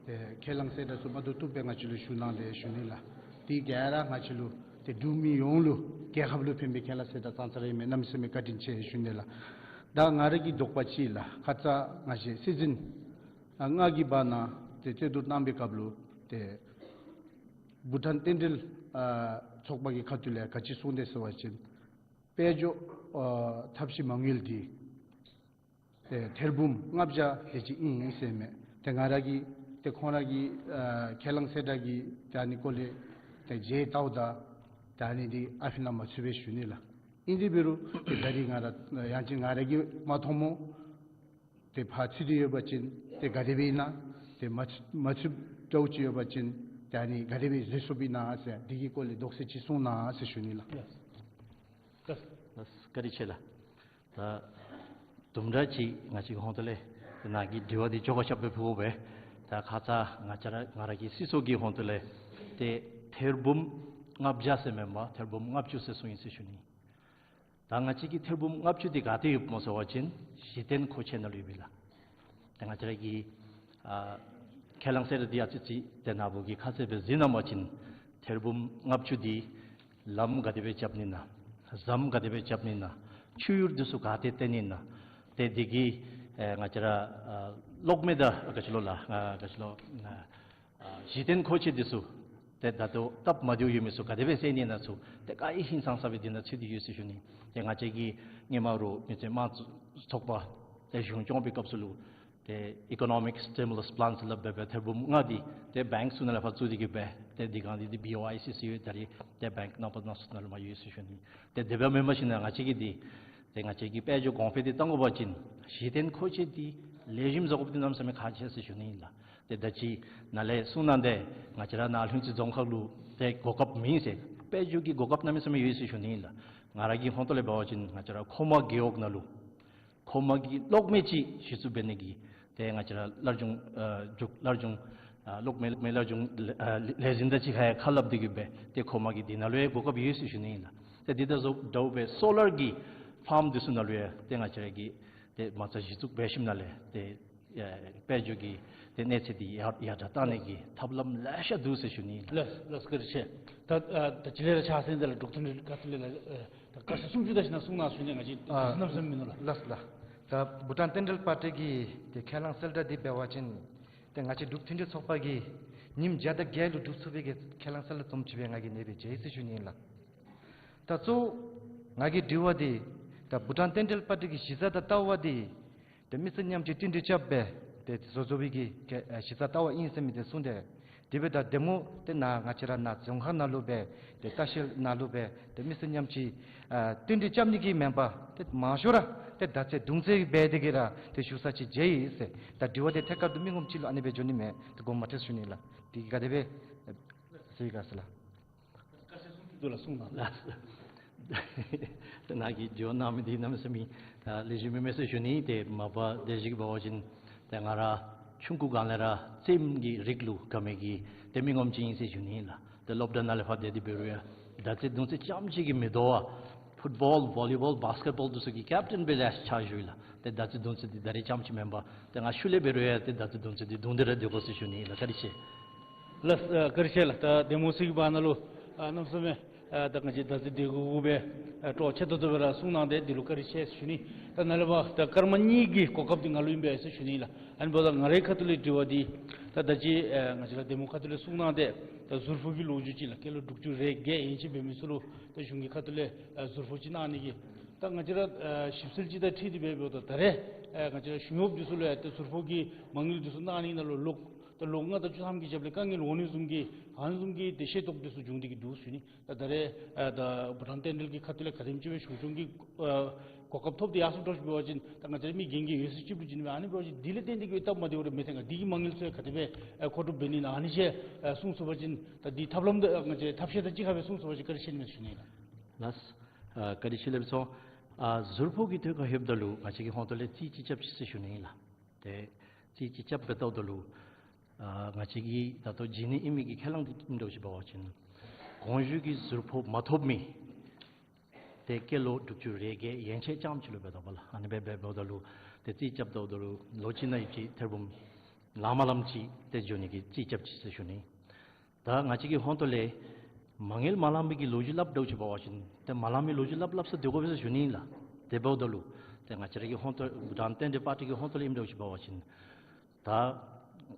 ཏེ་ཁས་བླངས་གསལ་བསྒྲགས་ཚུ་མ་བཏུབ་བཏུབ་སྦེ་ང་བཅས་ལུ་ཞུ་གནང་སྟེ་ཞུ་ནི་ལགས། དེ་ག་ར་ང་བཅས་ལུ་ཏེ་འབྲུག་མི་ཡོངས་ལུ་རྒྱལ་ཁབ་ལུ་ཕན་པའི་ཁས་བླངས་གསལ་བསྒྲགས་ཙང་ཙ་ར་ཨིན་མས། གནམ་མེད་ས་མེད་བཀའ་དྲིན་ཆེ་ཞུ་ནི་ལགས། ད་ང་ར་གི་དོགས་པ་ཅིག་ལགས། ཁ་ཙ་ང་བཅས་སྲིད་འཛིན་ཨ་ལྔ་གི་བར་ན་ཏེ་རྩོད་བསྡུར་གནང་བའི་སྐབས་ལུ་ཏེ་བྷུ་ཊཱན་རྟེན་འབྲེལ་ཨ་ཚོགས་པ་གི་ཁ་ཐུག་ལས་ག་ཅི་གསུངས་དེས་ཟེར་བ་ཅིན་ དཔལ་འབྱོར་ཨ་ཐབས་ཤེས་མ་དངུལ་འདི་ཏེ་ཐེར་འབུམ་ལྔ་བརྒྱ་དེ་ཅིག་ཨིན་ཟེར་མས། ཏེ་ང་ར་གིས་ཏེ་ཁོང་ར་གི་ཨ་ཁས་བླངས་གསལ་བསྒྲགས་ཀྱི་ཏེ་ཨ་ནི་སྐོར་ལས་ཏེ་མཇལ་བལྟཝ་ད་ཏེ་ཨ་ནི་འདི་ཨ་ཕི་ནང་མ་ཚུད་པས་ཞུ་ནི་ལགས། ཨིན་དེ་འབད་རུང་ཏེ་ད་རིས་ང་ར་ཡང་ཅིན་ང་ར་གིས་མ་མཐོངམ་ཏེ་ཕར་ཚུད་དེ་ཡོད་པ་ཅིན་ཏེ་ག་དེ་སྦེ་ཨིན་ན། ཏེ་མ་ཚུད་མ་ཚུདཔ་འདྲཝ་ཅིག་ཡོད་པ་ཅིན་ཏེ་ཨ་ནི་ག་དེ་སྦེ་བཟོ་ཚུགསཔ་ཨིན་ན་ཟེར་འདི་གི་སྐོར་ལས་དོགས་སེལ་ཅིག་གསུང་གནང་ཟེར་ཞུ་ནི་ལགས། ལགས་ལགས། བཀའ་དྲིན་ཆེ་ལགས། ད་དུམ་གྲ་ཅིག་ང་བཅས་ཀྱི་ཧོང་ཏོ་ལས་ཏེ་ནཱ་གི་དྲི་བ་འདི་ཆོ་ག་ཞབས་པད་ཕུལ་བས། ད་ཁ་ཙ་ང་བཅས་ར་ང་ར་གི་སྲིད་ཚོགས་ཀྱི་ཧོང་ཏོ་ལས་ཏེ་ཐེར་འབུམ་ལྔ་བརྒྱ་ཟེར་མེན་པར་ཐེར་འབུམ་ལྔ་བཅུ་ཟེར་གསུངས་ཡི་ཟེར་ཞུ་ནི། ད་ང་བཅས་ཀྱི་ཐེར་འབུམ་ལྔ་བཅུ་འདི་ག་ཏེ་ཡོདཔ་སྨོ་ཟེར་བ་ཅིན་གཞི་རྟེན་མཁོ་ཆས་ནང་ལུ་ཡོདཔ་ཨིན་ལགས། ཏེ་ང་བཅས་ར་གི་ཨ་ཁས་བླངས་གསལ་བསྒྲགས་འདི་ཡང་ཅིག་ཅིག་ཏེ་ནཱ་བུ་གིས་ཁ་གསལ་སྦེ་གཟིགས་གནང་བ་ཅིན་ཐེར་འབུམ་ལྔ་བཅུ་འདི་ལམ་ག་དེ་སྦེ་རྐྱབ་ནི་ན་ཟམ་ག་དེ་སྦེ་རྐྱབ་ནི་ན་ཆུ་ཡུར་འདི་ཚུ་ག་ཏེ་བཏོན་ནི་ན་ཏེ་འདི་གི་ཨེ་ང་བཅས་ར་ཨ་གློག་མེ་དང་ག་ཅི་ལོ་ལགས་ཨ་ག་ཅི་ལོ་ཨ་ཨ་གཞི་རྟེན་མཁོ་ཆས་འདི་ཚུ་ཏེ་ད་ལྟོ་སྟབས་མ་བདེཝ་ཡོད་མི་ཚུ་ག་དེ་སྦེ་སེལ་ནི་ན་ཚུ་ཏེ་ག་ཡི་ཧིང་སངས་ས་སྦེ་འདི་ནང་ཚུད་དེ་ཡོད་ཟེར་ཞུ་ནི། ཏེ་ང་བཅས་ཀྱིས་སྔོན་མ་རུ་མི་སེར་དམངས་གཙོའི་ཚོགས་པ་ཏེ་གཞུང་སྐྱོང་བའི་སྐབས་སུ་ལུ་ཏེ་ཨི་ཀོ་ནོ་མིཀ་སི་ཊི་མུ་ལས་པི་ལཱན་ཟེར་སླབ་སྦེ་སྦེ་ཐེར་འབུམ་ལྔ་འདི་ཏེ་བེངཀ་ཚུ་ནང་ལས་ཕར་བཙུགས་ཏེ་གི་སྦེ་ཏེ་འདི་གང་འདི་འདི་བི་ཨོ་ཨའི་སི་སི་ཡོད། ད་རིས་ཏེ་བེངཀ་ནང་པ་ནང་ཚུ་ནང་ལུ་མ་ཡོད་ཟེར་ཞུ་ནི། ཏེ་དེ་སྦེ་མེན་པར་ཞིན་ན་ང་བཅས་ཀྱིས་འདི་ཏེ་ང་བཅས་ཀྱིས་དཔལ་འབྱོར་གོང་འཕེལ་འདི་གཏང་དགོ་པ་ཅིན་གཞི་རྟེན་མཁོ་ཆས་འདི་ལེགས་ཤོམ་བཟོ་དགོཔ་འདི་གནམ་མེད་ས་མེད་ཁག་ཆེ་ཟེར་ཞུ་ནི་ཨིན་ལགས། ཏེ་ད་ཅི་ནཱ་ལས་གསུང་གནང་སྟེ་ང་བཅས་ར་ནཱ་ལྷུན་རྩེ་རྫོང་ཁག་ལུ་ཏེ་གོ་སྐབས་མེད་ཟེར་དཔལ་འབྱོར་གྱི་གོ་སྐབས་གནམ་མེད་ས་མེད་ཡོད་ཟེར་ཞུ་ནི་ཨིན་ལགས། ང་ར་གི་ཧོང་ཏོ་ལས་འབད་བ་ཅིན་ང་བཅས་ར་ཁོ་མ་རྒེད་འོག་ནང་ལུ་ཁོ་མ་གི་གློག་མེ་ཅིག་གཞི་བཙུགས་འབད་ནི་གི་ཏེ་ང་བཅས་ར་སླར་འབྱུང་ཨ་འབྲུག་སླར་འབྱུང་ཨ་གློག་མེ་མེ་སླར་འབྱུང་ཨ་ལས་འཛིན་དང་གཅིག་ཁར་ཡང་ཁ་སླབ་སྟེ་གི་སྦེ་ཏེ་ཁོ་མ་གི་འདི་ནང་ལུ་ཡང་གོ་སྐབས་ཡོད་ཟེར་ཞུ་ནི་ཨིན་ལགས། ཏེ་འདི་དང་བཟོ་འདྲཝ་སྦེ་སོ་ལར་གྱི་ཕཱམ་འདི་ཚུ་ནང་ལུ་ཡང་ཏེ་ང་བཅས་ར་གིས་ཏེ་མ་རྩ་གཞི་བཙུགས་འབད་ཞིནམ་ལས་ཏེ་ཨེ་དཔལ་འབྱོར་གྱི་ཏེ་གནས་ཚད་འདི་ཡར་ཡར་དྲག་གཏང་ནི་གི་ཐབས་ལམ་ལེ་ཤ་འདུག་ཟེར་ཞུ་ནི་ཨིན་ལགས། ལགས་ལགས། བཀའ་དྲིན་ཆེ། ད་ཨ་ད་ཅི་ལས་ར་ཕྱག་འཚལ་འདི་ལགས་འབྲུག་མཐུན་སྒྲིལ་ཁ་ཐུག་ལས་ལགས་ཨེ་ད་སྐར་ཆ་སུམ་ཅུ་དེ་ཅིག་ནང་གསུང་གནང་ཞུ་ནི། ང་བཅས་ཨ་གནམ་མེད་ས་མེད་མིན་ནུག་ལགས། ལགས་ལགས། ད་བྷུ་ཊཱན་བསྟན་འགྲོའི་པར་ཊི་གི་ཏེ་ཁས་བླངས་གསལ་བསྒྲགས་འདི་འབད་བ་ཅིན་ཏེ་ང་བཅས་འབྲུག་མཐུན་སྒྲིལ་ཚོགས་པ་གིས་ཉིནམ་བརྒྱ་དང་བརྒྱད་ལུ་སྒྲུབ་ཚུགས་པའི་གི་ཁས་བླངས་གསལ་བསྒྲགས་བཟུམ་ཅིག་སྦེ་ང་གིས་ཨ་ནེ་སྦེ་མཇལ་ཡི་ཟེར་ཞུ་ནི་ཨིན་ལགས། ད་གཙོ་བོ་ང་གི་དྲི་བ་འདི་ད་བྷུ་ཊཱན་བསྟན་འགྲོའི་པར་ཊི་གི་གཞི་རྩ་དང་ལྟ་བ་འདི་ཏེ་མི་སེར་མཉམ་གཅིག་བསྟུན་གྲོས་རྐྱབ་སྦེ་ཏེ་བཟོ་བཟོ་བའི་གི་གི་ཨ་གཞི་རྩ་ལྟ་བ་ཨིན་ཟེར་མི་འདི་གསུངས་ཏེ། དེ་སྦེ་ད་དེ་སྔོ་ཏེ་ནཱ་ང་བཅས་ར་ནཱ་རྫོང་ཁག་ནང་ལུ་སྦེ་ཏེ་ལྟ་བཤལ་ནང་ལུ་སྦེ་ཏེ་མི་སེར་མཉམ་གཅིག་ཨ་བསྟུན་གྲོས་རྐྱབ་ནི་གི་མེན་པར་ཏེ་མང་ཤོས་ར་ཏེ་མདའ་རྩེད་མདུང་རྩེད་འབད་དེ་གི་ར་ཏེ་བཞུགས་ས་ཅིག་མཇལ་ཡི་ཟེར། ད་དྲི་བ་འདི་ཐད་ཀར་དུ་མི་ངོམ་ཅིག་ལུ་ཨ་ནེ་སྦེ་འགྱོ་ནི་མས། ཏེ་དགོངསམ་མ་ཁྲེལ་ཞུ་ནི་ལགས། འདི་ག་དེ་སྦེ་ཟེར་ག་ཟེར་ལགས། སྐར་ཆ་སུམ་ཅུ་དེ་ལུ་གསུང་གནང་། ལགས། ཏེ་ནཱ་གིས་དྲི་བ་གནང་མི་འདི་གནམ་མེད་ས་མེད་ཨ་ལེགས་ཤོམ་མེན་མས་ཟེར་ཞུ་ནི། ཏེ་མ་པ་དེ་ཅིག་འབད་བ་ཅིན་ཏེ་ང་ར་ཆུང་ཀུ་སྒང་ལས་ར་རྩེདམོ་གི་རིགས་ལུ་དགའ་མི་གི་ཏེ་མི་ངོམ་ཅིག་ཨིན་ཟེར་ཞུ་ནི་ལགས། ཏེ་སློབ་གྲྭ་ནང་ལས་ཕར་སྡོད་དེ་འབད་རུང་ཡང་མདའ་རྩེད་མདུང་རྩེད་རྐྱངམ་ཅིག་གིས་མི་དོ་བར་ཕུཊ་བཱོལ་བོ་ལི་བཱོལ་བཱསི་ཀེཊ་བཱོལ་འདི་ཚུ་གི་ཀེབ་ཊེན་སྦེ་ལེགས་ཤོམ་ཕྱག་ཞུ་ཡི་ལགས། ཏེ་མདའ་རྩེད་མདུང་རྩེད་འདི་ད་རེས་རྐྱངམ་ཅིག་མེན་པར་ཏེ་ང་ཤུལ་ལས་འབད་རུང་ཡང་ཏེ་མདའ་རྩེད་མདུང་རྩེད་འདི་བརྡུང་སྟེ་ར་སྡོད་དགོ་ཟེར་ཞུ་ནི་ལགས། བཀའ་དྲིན་ཆེ། ལགས། ཨ་བཀའ་དྲིན་ཆེ་ལགས། ད་དེ་སྨོ་ཟེར་གྱི་བར་ན་ལུ་ཨ་གནམ་མེད་ས་མེད་ཨ་ད་ང་བཅས་མདའ་རྩེད་འདི་གུ་གུ་སྦེ་ཨ་སྤྲོ་ཆེ་ཏོག་ཏོ་སྦེ་ར་གསུང་གནང་སྟེ་འདི་ལུ་བཀའ་དྲིན་ཆེ་ཟེར་ཞུ་ནི། ད་ནཱ་ལས་ཕར་ད་སྐར་མ་གཉིས་ཀྱི་གོ་སྐབས་འདི་ང་ལུ་ཨིན་པས་ཟེར་ཞུ་ནི་ལགས། ཨ་ནི་འབདཝ་ད་ང་རའི་ཁ་ཐུག་ལས་དྲི་བ་འདི་ད་ད་ཅི་ཨ་ང་བཅས་ར་དེ་སྨོ་ཁ་ཐུག་ལས་གསུང་གནང་སྟེ་ད་ཟུར་ཕོག་གི་ལོ་རྒྱུས་ཅིག་ལགས། སྐྱེས་ལོ་དྲུག་ཅུ་རེ་བརྒྱད་ཡན་ཆད་འབད་མི་ཚུ་ལུ་ད་གཞུང་གི་ཁ་ཐུག་ལས་ཨ་ཟུར་ཕོག་ཅིག་གནང་ནི་གི་ད་ང་བཅས་ར་ཨ་ཞིབ་འཚོལ་ཅིག་དང་འཁྲིལ་ཏེ་འབད་འབདཝ་ད་ད་རེས་ཨ་ང་བཅས་ར་གཞུང་གཡོགཔ་འདི་ཚུ་ལུ་ཡང་ཏེ་ཟུར་ཕོག་གི་མ་དངུལ་འདི་ཚུ་གནང་ནི་ནང་ལུ་ལོ་ད་ལོ་ལྔ་དང་བཅུ་ཐམ་གྱི་རྒྱབ་ལས་དཀའ་ངལ་འོང་ནི་བཟུམ་གྱི་ཨ་ནི་བཟུམ་གྱི་ཏེ་ཤེས་རྟོགས་འདི་ཚུ་བྱུང་སྟེ་གི་འདུག་ཟེར་ཞུ་ནི། ད་ད་རེས་ཨ་ད་བྷུ་ཊཱན་བསྟན་འགྲོའི་ཁ་ཐུག་ལས་ག་དེམ་ཅིག་སྦེ་གཞུང་སྐྱོང་གི་ཨ་གོ་སྐབས་ཐོབ་སྟེ་ཡར་སོངམ་འདྲཝ་ཅིག་འབད་བ་ཅིན་ད་ང་བཅས་ར་མི་རྒན་རྒས་ཡོད་ཚད་ཅིག་ལུ་བྱིན་སྦེ་ཨ་ནི་འབད་བ་ཅིན་འདི་ལས་བརྟེན་ཏེ་གི་སྟབས་མ་བདེཝ་རེ་མི་འཐོན་ག། འདི་གི་མ་དངུལ་ཚུ་ཡང་ག་དེ་སྦེ་ཨ་མཁོ་སྒྲུབ་འབད་ནི་ན་ཨ་ནི་ཅིག་ཨ་གསུང་ཚུགས་པ་ཅིན་ད་འདི་ཐབས་ལམ་དང་ཨ་ང་བཅས་ཐབས་ཤེས་དང་གཅིག་ཁར་སྦེ་གསུང་ཚུགས་པ་ཅིན་བཀའ་དྲིན་ཆེ་ནི་མས་ཟེར་ཞུ་ནི་ལགས། ལགས། ཨ་བཀའ་དྲིན་ཆེ་ལགས། སོ་ཨ་ཟུར་ཕོག་གི་ཐད་ཁར་ལྷོདཔ་ད་ལུ་ང་བཅས་ཀྱི་ཧོང་ཏོ་ལས་རྩིས་ཅིག་རྐྱབ་ཅི་ཟེར་ཞུ་ནི་ཨིན་ལགས། ཏེ་རྩིས་ཅིག་རྐྱབ་སྦེ་ལྟཝ་ད་ལུ་ཨ་ང་བཅས་ཀྱིས་ད་ལྟོ་བྱིན་ནི་ཨིན་མི་གི་ཁས་བླངས་འདི་ཨིནམ་འདྲཝ་ཅིག་འབད་བ་ཅིན་གོང་ཞུས་ཀྱི་ཟུར་ཕོག་མ་ཐོབ་མི་ཏེ་སྐྱེས་ལོ་དྲུག་ཅུ་རེ་བརྒྱད་ཡན་ཆད་རྐྱངམ་ཅིག་ལུ་འབད་དོ་བ་ལགས། ཨ་ནི་སྦེ་འབད་འབདཝ་ད་ལུ་ཏེ་རྩིས་རྐྱབ་ལྟཝ་ད་ལུ་ལོ་གཅིག་ནང་ཡུདཔ་ཅིག་ཐེར་འབུམ་ལངམ་ལངམ་ཅིག་ཏེ་འགྱོ་ནི་གི་རྩིས་རྐྱབ་ཅི་ཟེར་ཞུ་ནི། ད་ང་བཅས་ཀྱི་ཧོང་ཏོ་ལས་མ་དངུལ་མ་ལང་པའི་གི་ལོ་རྒྱུས་སླབ་འདྲཝ་ཅིག་འབད་བ་ཅིན་ཏེ་མ་ལང་མི་ལོ་རྒྱུས་སླབ་སླབ་ས་སྡོད་དགོ་པས་ཟེར་ཞུ་ནི་ཨིན་ལགས། དེ་འབདཝ་ད་ལུ་ཏེ་ང་བཅས་ར་གི་ཧོང་ཏོ་བྷུ་ཊཱན་བསྟན་འགྲོའི་པར་ཊི་གི་ཧོང་ཏོ་ལས་ཨིནམ་འདྲཝ་ཅིག་འབད་བ་ཅིན་ད་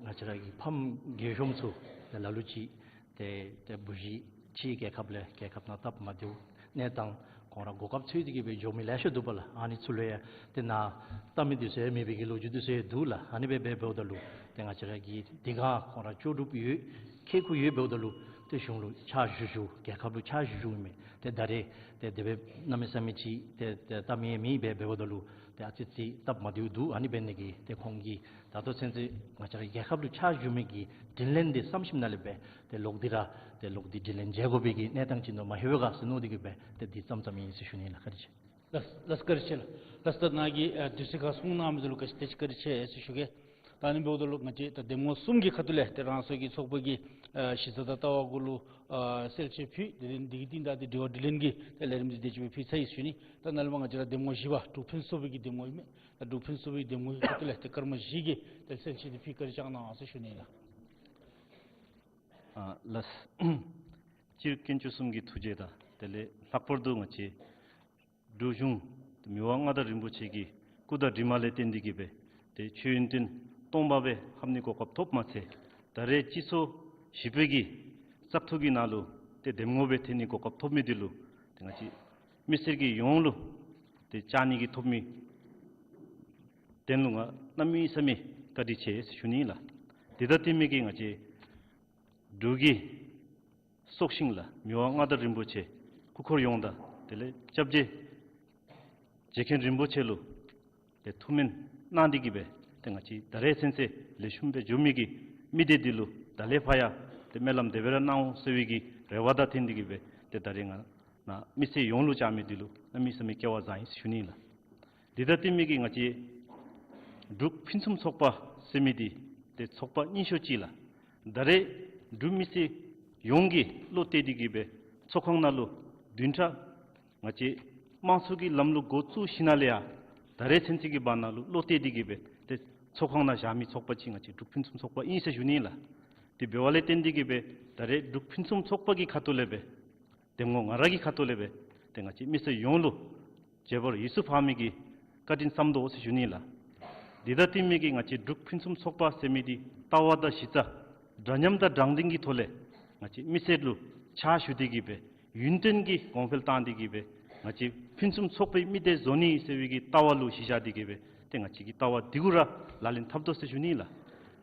ང་བཅས་ར་གི་ཕམ་རྒས་གཞོནམ་ཚུ་ཏེ་ལ་ལུ་ཅིག་ཏེ་ཏེ་བུ་གཞི་ཕྱིའི་རྒྱལ་ཁབ་ལས་རྒྱལ་ཁབ་ནང་སྟབས་མ་བདེཝ་གནས་སྟངས་ ཁོང་ར་གོ་སྐབས་འཚོལ་ཏེ་གི་སྦེ་འགྱོ་མི་ལེ་ཤ་འདུག་པ་ལགས། ཨ་ནི་ཚུ་ལུ་ཡང་ཏེ་ནཱ་ལྟ་མི་འདི་ཚུ་ཡང་མེད་པའི་གི་ལོ་རྒྱུས་འདི་ཚུ་ཡང་འདུག་ལགས། ཨ་ནི་སྦེ་འབདཝ་ད་ལུ་ཏེ་ང་བཅས་ར་གི་དེ་སྒང་ཁོང་ར་ལྕོགས་གྲུབ་ཡོད་མཁས་དགུ་ཡོད་འབདཝ་ད་ལུ་ཏེ་གཞུང་ལུ་ཕྱག་ཞུ་ཞུ་རྒྱལ་ཁབ་ལུ་ཕྱག་ཞུ་ཞུཝ་མས། ཏེ་ད་རེས་ཏེ་དེ་སྦེ་གནམ་མེད་ས་མེད་ཅིག་ཏེ་ཏེ་སྟབས་མི་མེད་སྦེ་འབདཝ་ད་ལུ་ཏེ་ཨ་ཙི་ཅིག་སྟབས་མ་བདེཝ་འདུག། ཨ་ནི་འབད་ནི་གི་ཏེ་ཁོང་གིས་ད་ལྟོ་ཚུན་ཚོད་ང་བཅས་ར་རྒྱལ་ཁབ་ལུ་ཕྱག་ཞུ་མི་གི་དྲིན་ལན་འདི་བསམ་ཞིནམ་ལས་སྦེ་ཏེ་ལོག་སྟེ་ར་ཏེ་ལོག་སྟེ་དྲིན་ལན་འཇལ་དགོ་པའི་གི་གནས་སྟངས་ཅིག་ནང་མ་ལྷོད་པས་ག་ཟེར་མནོ་སྟེ་གི་སྦེ་ཏེ་འདི་ཙམ་ཙམ་ཨིན་ཟེར་ཞུ་ནི་ལགས། བཀའ་དྲིན་ཆེ། ལགས་ལགས་བཀའ་དྲིན་ཆེ་ལགས། ལགས་ད་ནཱ་གིས་ཨ་དུས་ཚོད་ཁར་གསུང་གནང་མི་འདི་ལུ་ག་ཅི་དེ་ཅིག་བཀའ་དྲིན་ཆེ་ཟེར་ཞུ་གེ། ད་ཨ་ནི་འབདཝ་ད་ལུ་ང་བཅས་ད་འདེམས་ངོ་གསུམ་གྱི་ཁ་ཐུག་ལས་ཏེ་རང་སོའི་གི་ཚོགས་པ་གི་ཨ་གཞི་རྩ་དང་ལྟ་བ་གུ་ལུ་ཨ་གསལ་བཤད་ཕུལ། དེ་ལས་འདི་གི་རྟིང་བདའ་སྟེ་དྲི་བ་དྲིས་ལན་གྱི་ཏེ་ལས་རིམ་འདི་དེ་ཅིག་སྦེ་ཕུལ་ཚར་ཡི་ཟེར་ཞུ་ནི། ད་ནཱ་ལས་མར་ང་བཅས་ར་འདེམས་ངོ་བཞི་པ་འབྲུག་ཕུན་སུམ་ཚོགས་པའི་གི་འདེམས་ངོ་ཨིན་མས། ད་འབྲུག་ཕུན་སུམ་ཚོགས་པའི་འདེམས་ངོ་གི་ཁ་ཐུག་ལས་ཏེ་སྐར་མ་བཞི་གི་ཏེ་གསལ་བཤད་འདི་ཕུལ་བཀའ་དྲིན་བསྐྱང་གནང་ཟེར་ཞུ་ནི་ལགས། ཨ་ལགས། སྤྱིར་དཀོན་མཆོག་གསུམ་གྱི་ཐུགས་རྗེ་དང་དེ་ལས་ལྷག་པར་དུ་ང་བཅས་འབྲུག་གཞུང་མི་དབང་མངའ་བདག་རིན་པོ་ཆེ་གི་སྐུ་དྲིན་ལས་བརྟེན་ཏེ་གི་སྦེ་ཏེ་ཆོས་ཡོན་ཏན་སྟོང་པ་སྦེ་ལྷབ་ནི་གོ་སྐབས་ཐོབ་མ་ཚད་ད་རེས་སྤྱི་ཚོགས་བཞི་པའི་གི་བཙག་འཐུ་གི་ནང་ལུ་ཏེ་འདེམས་ངོ་སྦེ་ཐོན་ནི་གོ་སྐབས་ཐོབ་མི་འདི་ལུ་ཏེ་ང་བཅས་མི་སེར་གྱི་ཡོངས་ལུ་ཏེ་བཅར་ནི་གི་ཐོབ་མི་དོན་ལུ་ང་གནམ་མེད་ས་མེད་བཀའ་དྲིན་ཆེ་ཟེར་ཞུ་ནི་ལགས། དེ་དང་བསྟུན་མི་གི་ང་བཅས་འབྲུག་གི་སྲོག་ཤིང་ལགས་མི་དབང་མངའ་བདག་རིན་པོ་ཆེ་སྐུ་འཁོར་ཡོངས་དང་དེ་ལས་སྐྱབས་རྗེ་རྗེ་མཁན་རིན་པོ་ཆེ་ལུ་ཏེ་ཐུགས་སྨོན་གནང་སྟེ་གི་སྦེ་ཏེ་ང་བཅས་ད་རེས་ཚུན་ཚོད་ལེགས་ཤོམ་སྦེ་འགྱོ་མི་གི་མི་སྡེ་འདི་ལུ་ད་ལས་ཕར་ཡང་ཏེ་སྨོན་ལམ་དེ་སྦེ་ར་གནང་འོང་ཟེར་བའི་གི་རེ་བ་དང་བསྟུན་ཏེ་གི་སྦེ་ཏེ་ད་རེས་ང་ནཱ་མི་སེར་ཡོངས་ལུ་བཅར་མི་འདི་ལུ་གནམ་མེད་ས་མེད་སྐལ་བ་བཟང་ཡི་ཟེར་ཞུ་ནི་ལགས། དེ་དང་བསྟུན་མི་གི་ང་བཅས་འབྲུག་ཕུན་སུམ་ཚོགས་པ་ཟེར་མི་འདི་ཏེ་ཚོགས་པ་རྙིང་ཤོས་ཅིག་ལགས། ད་རེས་འབྲུག་མི་སེར་ཡོངས་ཀྱིས་བློ་གཏད་དེ་གི་སྦེ་ཚོགས་ཁང་ནང་ལུ་བདུན་ཕྲག་ང་བཅས་དམངས་གཙོ་གི་ལམ་ལུགས་འགོ་བཙུགས་ཞིནམ་ལས་ཡང་ད་རེས་ཚུན་ཚོད་ཀྱི་བར་ན་ལུ་བློ་གཏད་དེ་གི་སྦེ་ཏེ་ཚོགས་ཁང་ནང་བཞག་མི་ཚོགས་པ་ཅིག་ང་བཅས་འབྲུག་ཕུན་སུམ་ཚོགས་པ་ཨིན་ཟེར་ཞུ་ནི་ལགས། དེ་འབདཝ་ལས་བརྟེན་ཏེ་གི་སྦེ་ད་རེས་འབྲུག་ཕུན་སུམ་ཚོགས་པ་གི་ཁ་ཐུག་ལས་སྦེ་འདེམས་ངོ་ང་ར་གི་ཁ་ཐུག་ལས་སྦེ་ཏེ་ང་བཅས་མི་སེར་ཡོངས་ལུ་བྱེ་བར་ཡིད་སུ་འཕགས་མི་གི་བཀའ་དྲིན་བསམ་དོ་ཟེར་ཞུ་ནི་ལགས། དེ་དང་བསྟུན་མི་གི་ང་བཅས་འབྲུག་ཕུན་སུམ་ཚོགས་པ་ཟེར་མི་འདི་ལྟ་བ་དང་གཞི་རྩ་འདྲ་མཉམ་དང་དྲང་བདེན་གྱི་ཐོག་ལས་ང་བཅས་མི་སེར་ལུ་ཕྱག་ཞུ་སྟེ་གི་སྦེ་ཡུན་བརྟན་གྱི་གོང་འཕེལ་བཏང་སྟེ་གི་སྦེ་ང་བཅས་ཕུན་སུམ་ཚོགས་པའི་མི་སྡེ་བཟོ་ནི་ཟེར་བའི་གི་ལྟ་བ་ལུ་གཞི་བཞག་སྟེ་གི་སྦེ་ཏེ་ང་བཅས་ཀྱི་ལྟ་བ་འདི་གུ་ར་ལག་ལེན་འཐབ་དོ་ཟེར་ཞུ་ནི་ལགས།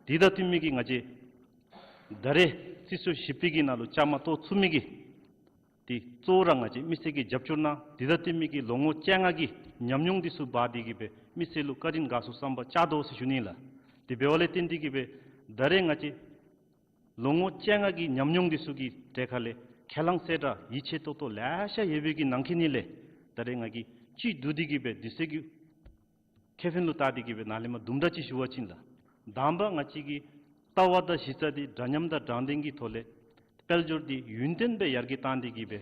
དེ་དང་བསྟུན་མི་གི་ང་བཅས་ད་རེས་སྲིད་ཚོགས་བཞི་པའི་གི་ནང་ལུ་བཅའ་མར་གཏོགས་ཚུགས་མི་གི་དེ་གཙོ་བོ་ར་ང་བཅས་མི་སེར་གྱིས་རྒྱབ་སྐྱོར་གནང་། དེ་དང་བསྟུན་མི་གི་ལོ་ངོ་བཅོ་ལྔ་གི་ཉམས་མྱོང་འདི་ཚུ་འབག་སྟེ་གི་སྦེ་མི་སེར་ལུ་བཀའ་དྲིན་དགའ་ཚོར་བསམ་པ་བཅའ་དོ་ཟེར་ཞུ་ནི་ལགས། དེ་འབདཝ་ལས་བརྟེན་ཏེ་གི་སྦེ་ད་རེས་ང་བཅས་ལོ་ངོ་བཅོ་ལྔ་གི་ཉམས་མྱོང་འདི་ཚུ་གི་གྲལ་ཁ་ལས་ཁས་བླངས་གསལ་བསྒྲགས་ཡིད་ཆེས་ཏོག་ཏོ་ལེ་ཤ་ཡོད་པའི་གི་ནང་འཁོད་ནང་ལས་ད་རེས་ང་གིས་བཅུད་བསྡུ་སྟེ་གི་སྦེ་དུས་ཚོད་ཀྱི་ཁེ་ཕན་ལུ་བལྟ་སྟེ་གི་སྦེ་ནཱ་ལས་མར་དུམ་གྲ་ཅིག་ཞུ་བ་ཅིན་ལགས། དང་པ་ང་བཅས་ཀྱི་ལྟ་བ་དང་གཞི་རྩ་འདི་འདྲ་མཉམ་དང་དྲང་བདེན་གྱི་ཐོག་ལས་དཔལ་འབྱོར་འདི་ཡུན་བརྟན་སྦེ་ཡར་རྒྱས་བཏང་སྟེ་གི་སྦེ་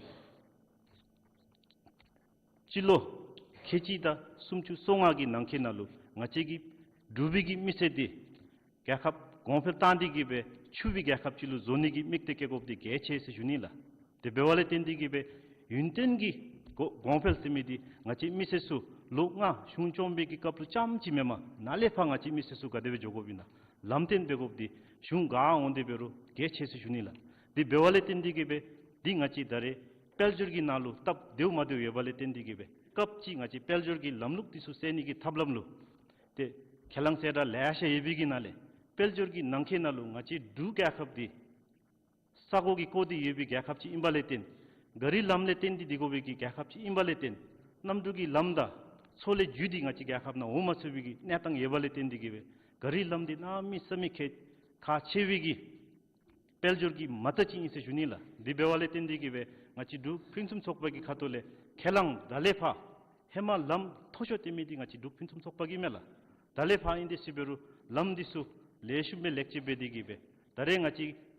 སྤྱི་ལོ་ཁལ་གཅིག་དང་སུམ་ཅུ་སོ་ལྔ་གི་ནང་འཁོད་ནང་ལུ་ང་བཅས་ཀྱི་འབྲུག་པའི་གི་མི་སེར་འདི་རྒྱལ་ཁབ་གོང་འཕེལ་བཏང་སྟེ་གི་སྦེ་ཕྱུག་པའི་རྒྱལ་ཁབ་ཅིག་ལུ་བཟོ་ནི་གི་དམིགས་གཏད་བསྐྱེད་དགོཔ་འདི་གལ་ཆེ་ཟེར་ཞུ་ནི་ལགས། དེ་འབདཝ་ལས་བརྟེན་ཏེ་གི་སྦེ་ཡུན་བརྟན་གྱི་གོ་གོང་འཕེལ་ཟེར་མི་འདི་ང་བཅས་མི་སེར་ཚུ་ལོ་ལྔ་གཞུང་སྐྱོང་བའི་གི་སྐབས་ལུ་རྐྱངམ་ཅིག་མེན་པར་ནཱ་ལས་ཕར་ང་བཅས་མི་སེར་ཚུ་ག་དེ་སྦེ་འགྱོ་དགོཔ་ཨིན་ན་ལམ་སྟོན་འབད་དགོཔ་འདི་གཞུང་ག་འོང་སྟེ་འབད་རུང་གལ་ཆེ་ཟེར་ཞུ་ནི་ལགས། དེ་འབདཝ་ལས་བརྟེན་ཏེ་གི་སྦེ་འདི་ང་བཅས་ད་རེས་དཔལ་འབྱོར་གྱི་ནང་ལུ་སྟབས་བདེཝ་མ་བདེཝ་ཡོད་པ་ལས་བརྟེན་ཏེ་གི་སྦེ་སྐབས་ཅིག་ང་བཅས་དཔལ་འབྱོར་གྱི་ལམ་ལུགས་འདི་ཚུ་སེལ་ནི་གི་ཐབས་ལམ་ལུ་ཏེ་ཁས་བླངས་གསལ་བསྒྲགས་ལེ་ཤ་ཡོད་པའི་གི་ནང་ལས་དཔལ་འབྱོར་གྱི་ནང་འཁོད་ནང་ལུ་ང་བཅས་འབྲུག་རྒྱལ་ཁབ་འདི་ས་གོ་གིས་བསྐོར་ཏེ་ཡོད་པའི་རྒྱལ་ཁབ་ཅིག་ཨིན་པ་ལས་བརྟེན་ག་རི་ལམ་ལས་བརྟེན་ཏེ་སྡོད་དགོ་པའི་གི་རྒྱལ་ཁབ་ཅིག་ཨིན་པ་ལས་བརྟེན་གནམ་གྲུ་གི་ལམ་དང་མཚོ་ལས་བརྒྱུད་དེ་ང་བཅས་རྒྱལ་ཁབ་ནང་འོང་མ་ཚུགས་པའི་གི་གནས་སྟངས་ཡོད་པ་ལས་བརྟེན་ཏེ་གི་སྦེ་ག་རི་ལམ་འདི་གནམ་མེད་ས་མེད་ཁག་ཁག་ཆེ་བའི་གི་དཔལ་འབྱོར་གྱི་མ་རྩ་ཅིག་ཨིན་ཟེར་ཞུ་ནི་ལགས། དེ་འབདཝ་ལས་བརྟེན་ཏེ་གི་སྦེ་ང་བཅས་འབྲུག་ཕུན་སུམ་ཚོགས་པ་གི་ཁ་ཐུག་ལས་ཁས་བླངས་ད་ལས་ཕར་ཧེ་མ་ལམ་མཐོ་ཤོས་བཏོན་མི་འདི་ང་བཅས་འབྲུག་ཕུན་སུམ་ཚོགས་པ་གིས་མས་ལགས། ད་ལས་ཕར་ཨིན་ཏེ་ཟེར་འབད་རུང་ལམ་འདི་ཚུ་ལེགས་ཤོམ་སྦེ་ལེགས་བཅོས་འབད་དེ་གི་སྦེ་ད་རེས་ང་བཅས་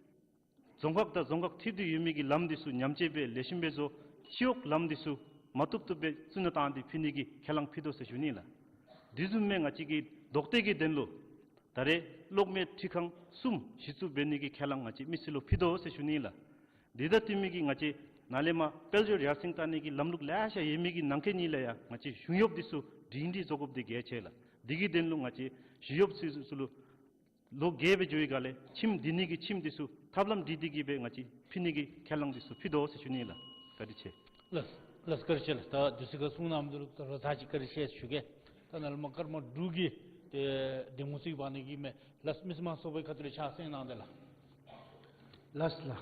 རྫོང་ཁག་དང་རྫོང་ཁག་འཐདཔ་ད་ཡོད་མི་གི་ལམ་འདི་ཚུ་ཉམས་བཅོས་འབད་ལེགས་ཤོམ་སྦེ་བཟོ། སྤྱི་འོག་ལམ་འདི་ཚུ་མ་བཏུབ་བཏུབ་སྦེ་བཙུགས་ནང་བཏང་སྟེ་ཕུལ་ནི་གི་ཁས་བླངས་ཕུལ་དོ་ཟེར་ཞུ་ནི་ལགས། དེ་བཟུམ་སྦེ་ང་བཅས་ཀྱིས་ལྡོག་སྟེ་གི་དོན་ལུ་ད་རེས་གློག་མེ་འཕྲུལ་ཁང་གསུམ་གཞི་བཙུགས་འབད་ནི་གི་ཁས་བླངས་ང་བཅས་མི་སེར་ལུ་ཕུལ་དོ་ཟེར་ཞུ་ནི་ལགས། དེ་དང་བསྟུན་མི་གི་ང་བཅས་ནཱ་ལས་མར་དཔལ་འབྱོར་ཡར་སེང་བཏང་ནི་གི་ལམ་ལུགས་ལེ་ཤ་ཡོད་མི་གི་ནང་འཁོད་ནང་ལས་ཡང་ང་བཅས་གཞུང་གཡོགཔ་འདི་ཚུ་སྒྲིང་སྒྲིང་བཟོ་དགོཔ་འདི་གལ་ཆེ་ལགས། དེ་གི་དོན་ལུ་ང་བཅས་གཞུང་གཡོགཔ་ཚུ་ཚུ་ལུ་ལོ་བརྒྱད་སྦེ་འགྱོ་བའི་སྒང་ལས་ཁྱིམ་སྡོད་ནི་གི་ཁྱིམ་འདི་ཚུ་ཐབས་ལམ་སྒྲིག་སྟེ་གི་སྦེ་ང་བཅས་ཕུལ་ནི་གི་ཁས་བླངས་འདི་ཚུ་ཕུལ་དོ་ཟེར་ཞུ་ནི་ལགས། བཀའ་དྲིན་ཆེ། ལགས། ལགས་བཀའ་དྲིན་ཆེ་ལགས། ད་དུས་ཚོད་ཁར་གསུང་གནངམ་འདི་ལུ་ད་རོགས་ཐག་ཅིག་བཀའ་དྲིན་ཆེ་ཞུ་གེ། ད་ནཱ་ལས་མར་ཀརྨ་འབྲུག་གི་ཏེ་གདམ་ངོ་ཅིག་འབག་ནི་གི་མས། ལགས་མི་སེར་མང་ཚོགས་པའི་ཁ་ཐུག་ལས་ཕྱག་འཚལ་གནང་དེ་ལགས། ལགས་ལགས།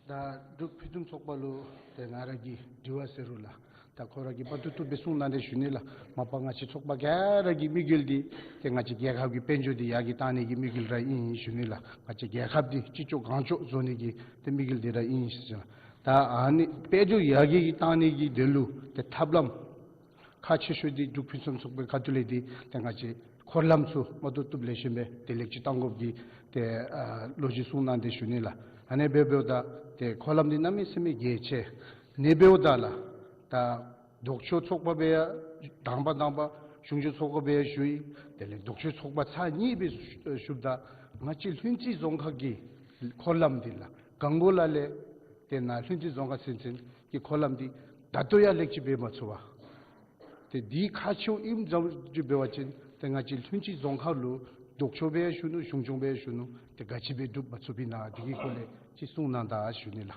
ད་འབྲུག་ཕུན་སུམ་ཚོགས་པ་ལུ་ཏེ་ང་ར་གི་དྲི་བ་ཟེར་རུང་ལགས། ད་ཁོ་ར་གིས་མ་བཏུབ་བཏུབ་སྦེ་གསུང་གནང་དེ་ཞུ་ནི་ལགས། མ་པ་ང་བཅས་ཚོགས་པ་ག་ར་གི་དམིགས་ཡུལ་འདི་ཏེ་ང་བཅས་རྒྱལ་ཁབ་ཀྱི་དཔལ་འབྱོར་འདི་ཡར་རྒྱས་གཏང་ནི་གི་དམིགས་ཡུལ་ར་ཨིན་ཞུ་ནི་ལགས། ང་བཅས་རྒྱལ་ཁབ་འདི་ཅི་ལྕོགས་གང་ལྕོགས་བཟོ་ནི་གི་ཏེ་དམིགས་ཡུལ་འདི་ར་ཨིན་ཞུ་ནི་ལགས། ད་ཨ་ནི་དཔལ་འབྱོར་ཡར་རྒྱས་ཀྱི་གཏང་ནི་གི་དོན་ལུ་ཏེ་ཐབས་ལམ་ཁག་ཆེ་ཤོས་འདི་འབྲུག་ཕུན་སུམ་ཚོགས་པའི་ཁ་ཐུག་ལས་འདི་ཏེ་ང་བཅས་འཁོར་ལམ་ཚུ་མ་བཏུབ་བཏུབ་ལེགས་ཤོམ་སྦེ་ཏེ་ལེགས་བཅོས་གཏང་དགོཔ་གི་ཏེ་ཨ་ལོ་རྒྱུས་གསུང་གནང་དེ་ཞུ་ནི་ལགས། ཨ་ནི་འབདཝ་ད་ཏེ་འཁོར་ལམ་འདི་གནམ་མེད་ས་མེད་གལ་ཆེ་ནི་འབདཝ་ད་ལགས། ད་ལྡོག་ཕྱོགས་ཚོགས་པ་སྦེ་ཡང་དང་པ་དང་པ་གཞུང་སྐྱོང་ཚོགས་པ་སྦེ་ཡང་ཞུ་ཡི། དེ་ལས་ལྡོག་ཕྱོགས་ཚོགས་པ་ཚར་གཉིས་སྦེ་ཞུཝ་ད་ང་བཅས་ལྷུན་རྩེ་རྫོང་ཁག་གི་འཁོར་ལམ་འདི་ལགས་གངས་གོ་ལ་ལས་ཏེ་ནཱ་ལྷུན་རྩེ་རྫོང་ཁག་ཚུན་ཚོད་ཀྱི་འཁོར་ལམ་འདི་ད་ལྟོ་ཡང་ལེགས་བཅོས་འབད་མ་ཚུགས་པས། ཏེ་འདི་ཁག་ཆེཝ་ཨིནམ་ཙམ་ཅིག་འབད་བ་ཅིན་ཏེ་ང་བཅས་ལྷུན་རྩེ་རྫོང་ཁག་ལུ་ལྡོག་ཕྱོགས་སྦེ་ཡང་ཞུ་ནུག། གཞུང་སྐྱོང་སྦེ་ཡང་ཞུ་ནུག། ཏེ་ག་ཅི་སྦེ་སྒྲུབ་མ་ཚུགསཔ་ཨིན་ན་འདི་གི་སྐོར་ལས་ཅིག་གསུང་གནང་ད་ཞུ་ནི་ལགས།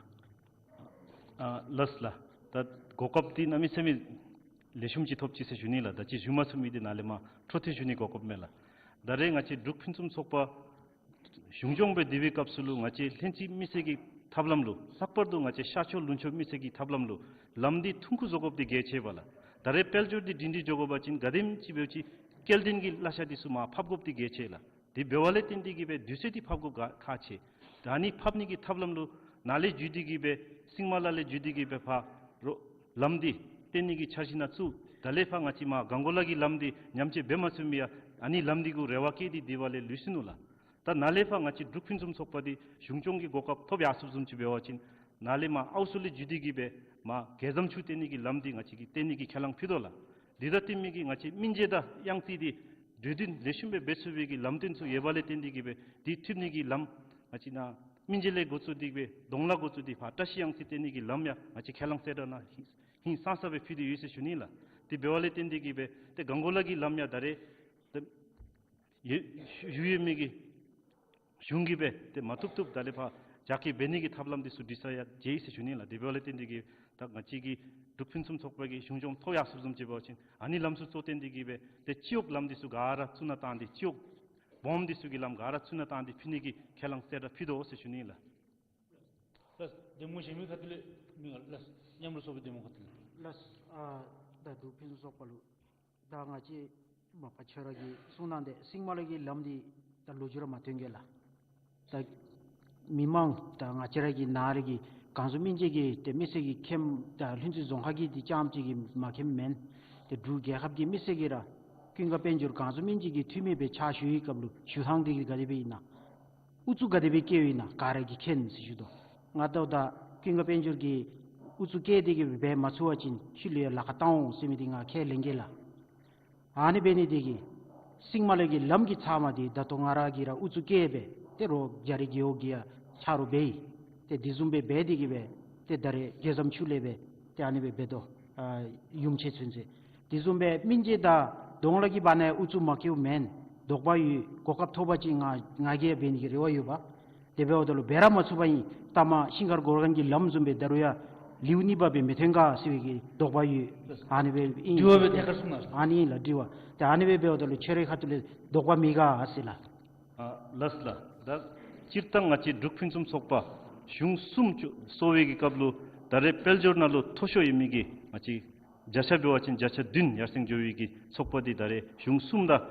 ཨ་ལགས་ལགས། ད་གོ་སྐབས་འདི་གནམ་མེད་ས་མེད་ལེགས་ཤོམ་ཅིག་ཐོབ་ཅི་ཟེར་ཞུ་ནི་ལགས། ད་ཅི་ཞུ་མ་ཚུགས་མི་འདི་ནཱ་ལས་མར་འཕྲོ་མཐུད་ཞུ་ནི་གོ་སྐབས་མས་ལགས། ད་རེས་ང་བཅས་འབྲུག་ཕུན་སུམ་ཚོགས་པ་གཞུང་སྐྱོང་སྦེ་སྡོད་པའི་སྐབས་སུ་ལུ་ང་བཅས་ལྷུན་རྩེ་མི་སེར་གྱི་ཐབས་ལམ་ལུ་ལྷག་པར་དུ་ང་བཅས་ཤར་ཕྱོགས་ལུང་ཕྱོགས་མི་སེར་གྱི་ཐབས་ལམ་ལུ་ལམ་འདི་ཐུང་ཀུ་བཟོ་དགོཔ་འདི་གལ་ཆེ་བས་ལགས། ད་རེས་དཔལ་འབྱོར་འདི་སྒྲིང་སྒྲིང་འགྱོ་དགོ་པ་ཅིན་ག་དེམ་ཅིག་འབད་བ་ཅིན་སྐྱེལ་འདྲེན་གྱི་གླ་ཆ་འདི་ཚུ་མར་ཕབ་དགོཔ་འདི་གལ་ཆེ་ལགས། དེ་འབདཝ་ལས་བརྟེན་ཏེ་གིས་སྦེ་དུས་ཚོད་འདི་ཕབ་དགོཔ་ག་ཁག་ཆེ། ད་ཨ་ནི་ཕབ་ནི་གི་ཐབས་ལམ་ལུ་ནཱ་ལས་བརྒྱུད་དེ་གིས་སྦེ་སིངམ་ལ་ལས་བརྒྱུད་དེ་གིས་སྦེ་ཕར་རོགས་ལམ་འདི་བཏོན་ནི་གི་འཆར་གཞི་ནང་བཙུགས། ད་ལས་ཕར་ང་བཅས་མར་གངས་གོ་ལ་གི་ལམ་འདི་ཉམས་བཅོས་འབད་མ་ཚུགས་མི་ཡང་ཨ་ནི་ལམ་འདི་གུ་རེ་བ་བསྐྱེད་དེ་སྡོད་པ་ལས་ལུས་སོ་ནུག་ལགས། ད་ནཱ་ལས་ཕར་ང་བཅས་འབྲུག་ཕུན་སུམ་ཚོགས་པ་འདི་གཞུང་སྐྱོང་གི་གོ་སྐབས་ཐོབ་ཡར་སོངམ་བཟུམ་ཅིག་འབད་བ་ཅིན་ནཱ་ལས་མར་ཨའུ་མཚོ་ལས་བརྒྱུད་དེ་གིས་སྦེ་མར་རྒྱལ་བཟང་ཆུ་བཏོན་ནི་གི་ལམ་འདི་ང་བཅས་ཀྱིས་བཏོན་ནི་གི་ཁས་བླངས་ཕུལ་དོ་ལགས། འདི་དང་བསྟུན་མི་གི་ང་བཅས་སྨིན་བྱེད་དང་གཡང་རྩེ་འདི་གྲོས་བསྟུན་ལེགས་ཤོམ་སྦེ་འབད་ཚུགས་པའི་གི་ལམ་སྟོན་ཚུ་ཡོད་པ་ལས་བརྟེན་ཏེ་གིས་སྦེ་འདི་མཐུད་ནི་གི་ལམ་ང་བཅས་ནཱ་སྨིན་བྱེད་ལས་འགོ་བཙུགས་ཏེ་སྦེ་གདོང་ལ་འགོ་བཙུགས་ཏེ་ཕར་བཀྲ་ཤིས་གཡང་རྩེ་བཏོན་ནི་གི་ལམ་ཡང་ང་བཅས་ཁས་བླངས་གསལ་བསྒྲགས་ནང་ཧིང་ཧིང་སངས་ས་སྦེ་ཕུལ་ཏེ་ཡོད་ཟེར་ཞུ་ནི་ལགས། དེ་འབདཝ་ལས་བརྟེན་ཏེ་གིས་སྦེ་ཏེ་གངས་གོ་ལ་གི་ལམ་ཡང་ད་རེས་ཏེ་ཡོད་ཡོད་ཡོད་མི་གི་གཞུང་གིས་སྦེ་ཏེ་མ་བཏུབ་བཏུབ་ད་ལས་ཕར་རྒྱ་སྐྱེད་འབད་ནི་གི་ཐབས་ལམ་འདི་ཚུ་འདི་ས་ཡང་མཇལ་ཡི་ཟེར་ཞུ་ནི་ལགས། དེ་འབདཝ་ལས་བརྟེན་ཏེ་གིས་ད་ང་བཅས་ཀྱི་འབྲུག་ཕུན་སུམ་ཚོགས་པ་གི་གཞུང་སྐྱོང་ཐོབ་ཡར་སོངམ་བཟུམ་ཅིག་འབད་བ་ཅིན་ཨ་ནི་ལམ་ཚུ་གཙོ་བཏོན་ཏེ་གིས་སྦེ་ཏེ་སྤྱི་འོག་ལམ་འདི་ཚུ་ག་ར་ཚུར་ནང་བཏང་སྟེ་སྤྱི་འོག་སྦོམ་འདི་ཚུ་གི་ལམ་ག་ར་ཚུར་ནང་བཏང་སྟེ་ཕུལ་ནི་གི་ཁས་བླངས་གསལ་བསྒྲགས་ཕུལ་དོ་ཟེར་ཞུ་ནི་ལགས། ལགས། གདམ་ངོ་གཞན་མི་ཁ་ཐུག་ལས་མི་ག་ལགས། མཉམ་རུབ་ཚོགས་པའི་གདམ་ངོ་ཁ་ཐུག་ལས། ལགས། ཨ་ད་འབྲུག་ཕུན་སུམ་ཚོགས་པ་ལུ་ད་ང་བཅས་མ་པ་ཁྱོད་ར་གིས་གསུང་གནང་དེ་སིངམ་ལ་གི་ལམ་འདི་ད་ལོ་རྒྱུས་ར་མ་ཐོན་གེ་ལགས། ད་མི་མང་ད་ང་བཅས་ར་གི་ནཱ་ར་གི་གངས་ཟུར་སྨིན་བྱེད་ཀྱི་ཏེ་མི་སེར་གྱིས་མཁྱེནམ་ད་ལྷུན་རྩེ་རྫོང་ཁག་གི་འདི་རྐྱངམ་ཅིག་གིས་མ་མཁྱེནམ་མེན། ཏེ་འབྲུག་རྒྱལ་ཁབ་ཀྱི་མི་སེར་གྱིས་ར་ཀུན་དགའ་དཔལ་འབྱོར་གངས་ཟུར་སྨིན་བྱེད་ཀྱི་འཐུས་མི་སྦེ་ཕྱག་ཞུ་བའི་སྐབས་ལུ་ཞུ་ཐངས་འདི་གིས་ག་དེ་སྦེ་ཨིན་ན། ཨུ་ཚུགས་ག་དེ་སྦེ་བསྐྱེདཔ་ཨིན་ན་ག་ར་གིས་མཁྱེན་ཟེར་ཞུ་དོ། ང་ལྟཝ་ད་ཀུན་དགའ་དཔལ་འབྱོར་གྱིས་ཨུ་ཚུགས་བསྐྱེད་དེ་གིས་འབད་མ་ཚུགས་པ་ཅིན་ཤུལ་ལས་ཡང་ལཱ་ཁག་བཏང་འོང་ཟེར་མི་འདི་ང་ཁས་ལེན་གེ་ལགས། ཨ་ནི་འབད་ནི་དེ་གིས་སིངམ་ལ་གི་ལམ་གྱི་ཚབ་མ་འདི་ད་ལྟོ་ང་ར་གིས་ར་ཨུ་ཚུགས་བསྐྱེད་སྦེ་ཏེ་རོགས་རྒྱ་རི་རྒེད་འོག་གིས་ཡང་ཆ་རོགས་འབད་ཡི། ཏེ་དེ་བཟུམ་སྦེ་འབད་དེ་གིས་སྦེ་ཏེ་ད་རེས་རྒྱལ་བཟང་ཆུ་ལས་སྦེ་ཏེ་ཨ་ནི་སྦེ་འབད་དོ། ཨ་ཡུམ་ཆེན་ཚུན་ཚོད། དེ་བཟུམ་སྦེ་སྨིན་བྱེད་དང་གདོང་ལ་གི་བར་ན་ཨུ་ཚུགས་མ་བསྐྱེདཔ་མེན། དོགས་པ་ཡོད། གོ་སྐབས་ཐོབ་པ་ཅིན་ང་ང་གིས་ཡང་འབད་ནི་གི་རེ་བ་ཡོད་པ། དེ་འབདཝ་ད་ལུ་འབད་ར་མ་ཚུགས་པ་ཨིན། ད་མར་ཤིང་མཁར་གོར་གན་གྱི་ལམ་བཟུམ་སྦེ་ད་རུང་ཡང་ལེའུ་གཉིས་པ་སྦེ་མི་ཐོན་ག་ཟེར་བའི་གི་དོགས་པ་ཡོད། ཨ་ནི་སྦེ་ཨིན། དྲི་བ་སྦེ་ཐད་ཀར་གསུང་གནང་། ཨ་ནི་ལགས་དྲི་བ། ཏེ་ཨ་ནི་སྦེ་འབདཝ་ད་ལུ་ཁྱོད་རའི་ཁ་ཐུག་ལས་དོགས་པ་མེད་ག་ཟེར་ལགས། ཨ་ལགས་ལགས། ད་སྤྱིར་བཏང་ང་བཅས་འབྲུག་ཕུན་སུམ་ཚོགས་པ་གཞུང་གསུམ་ཅིག་གསོ་བའི་གི་སྐབས་ལུ་ད་རེས་དཔལ་འབྱོར་ནང་ལུ་མཐོ་ཤོས་ཡོད་མི་གི་ང་བཅས་བརྒྱ་ཆ་འབད་བ་ཅིན་བརྒྱ་ཆ་བདུན་ཡར་སེང་འགྱོ་བའི་གི་ཚོགས་པ་འདི་ད་རེས་གཞུང་གསུམ་དང་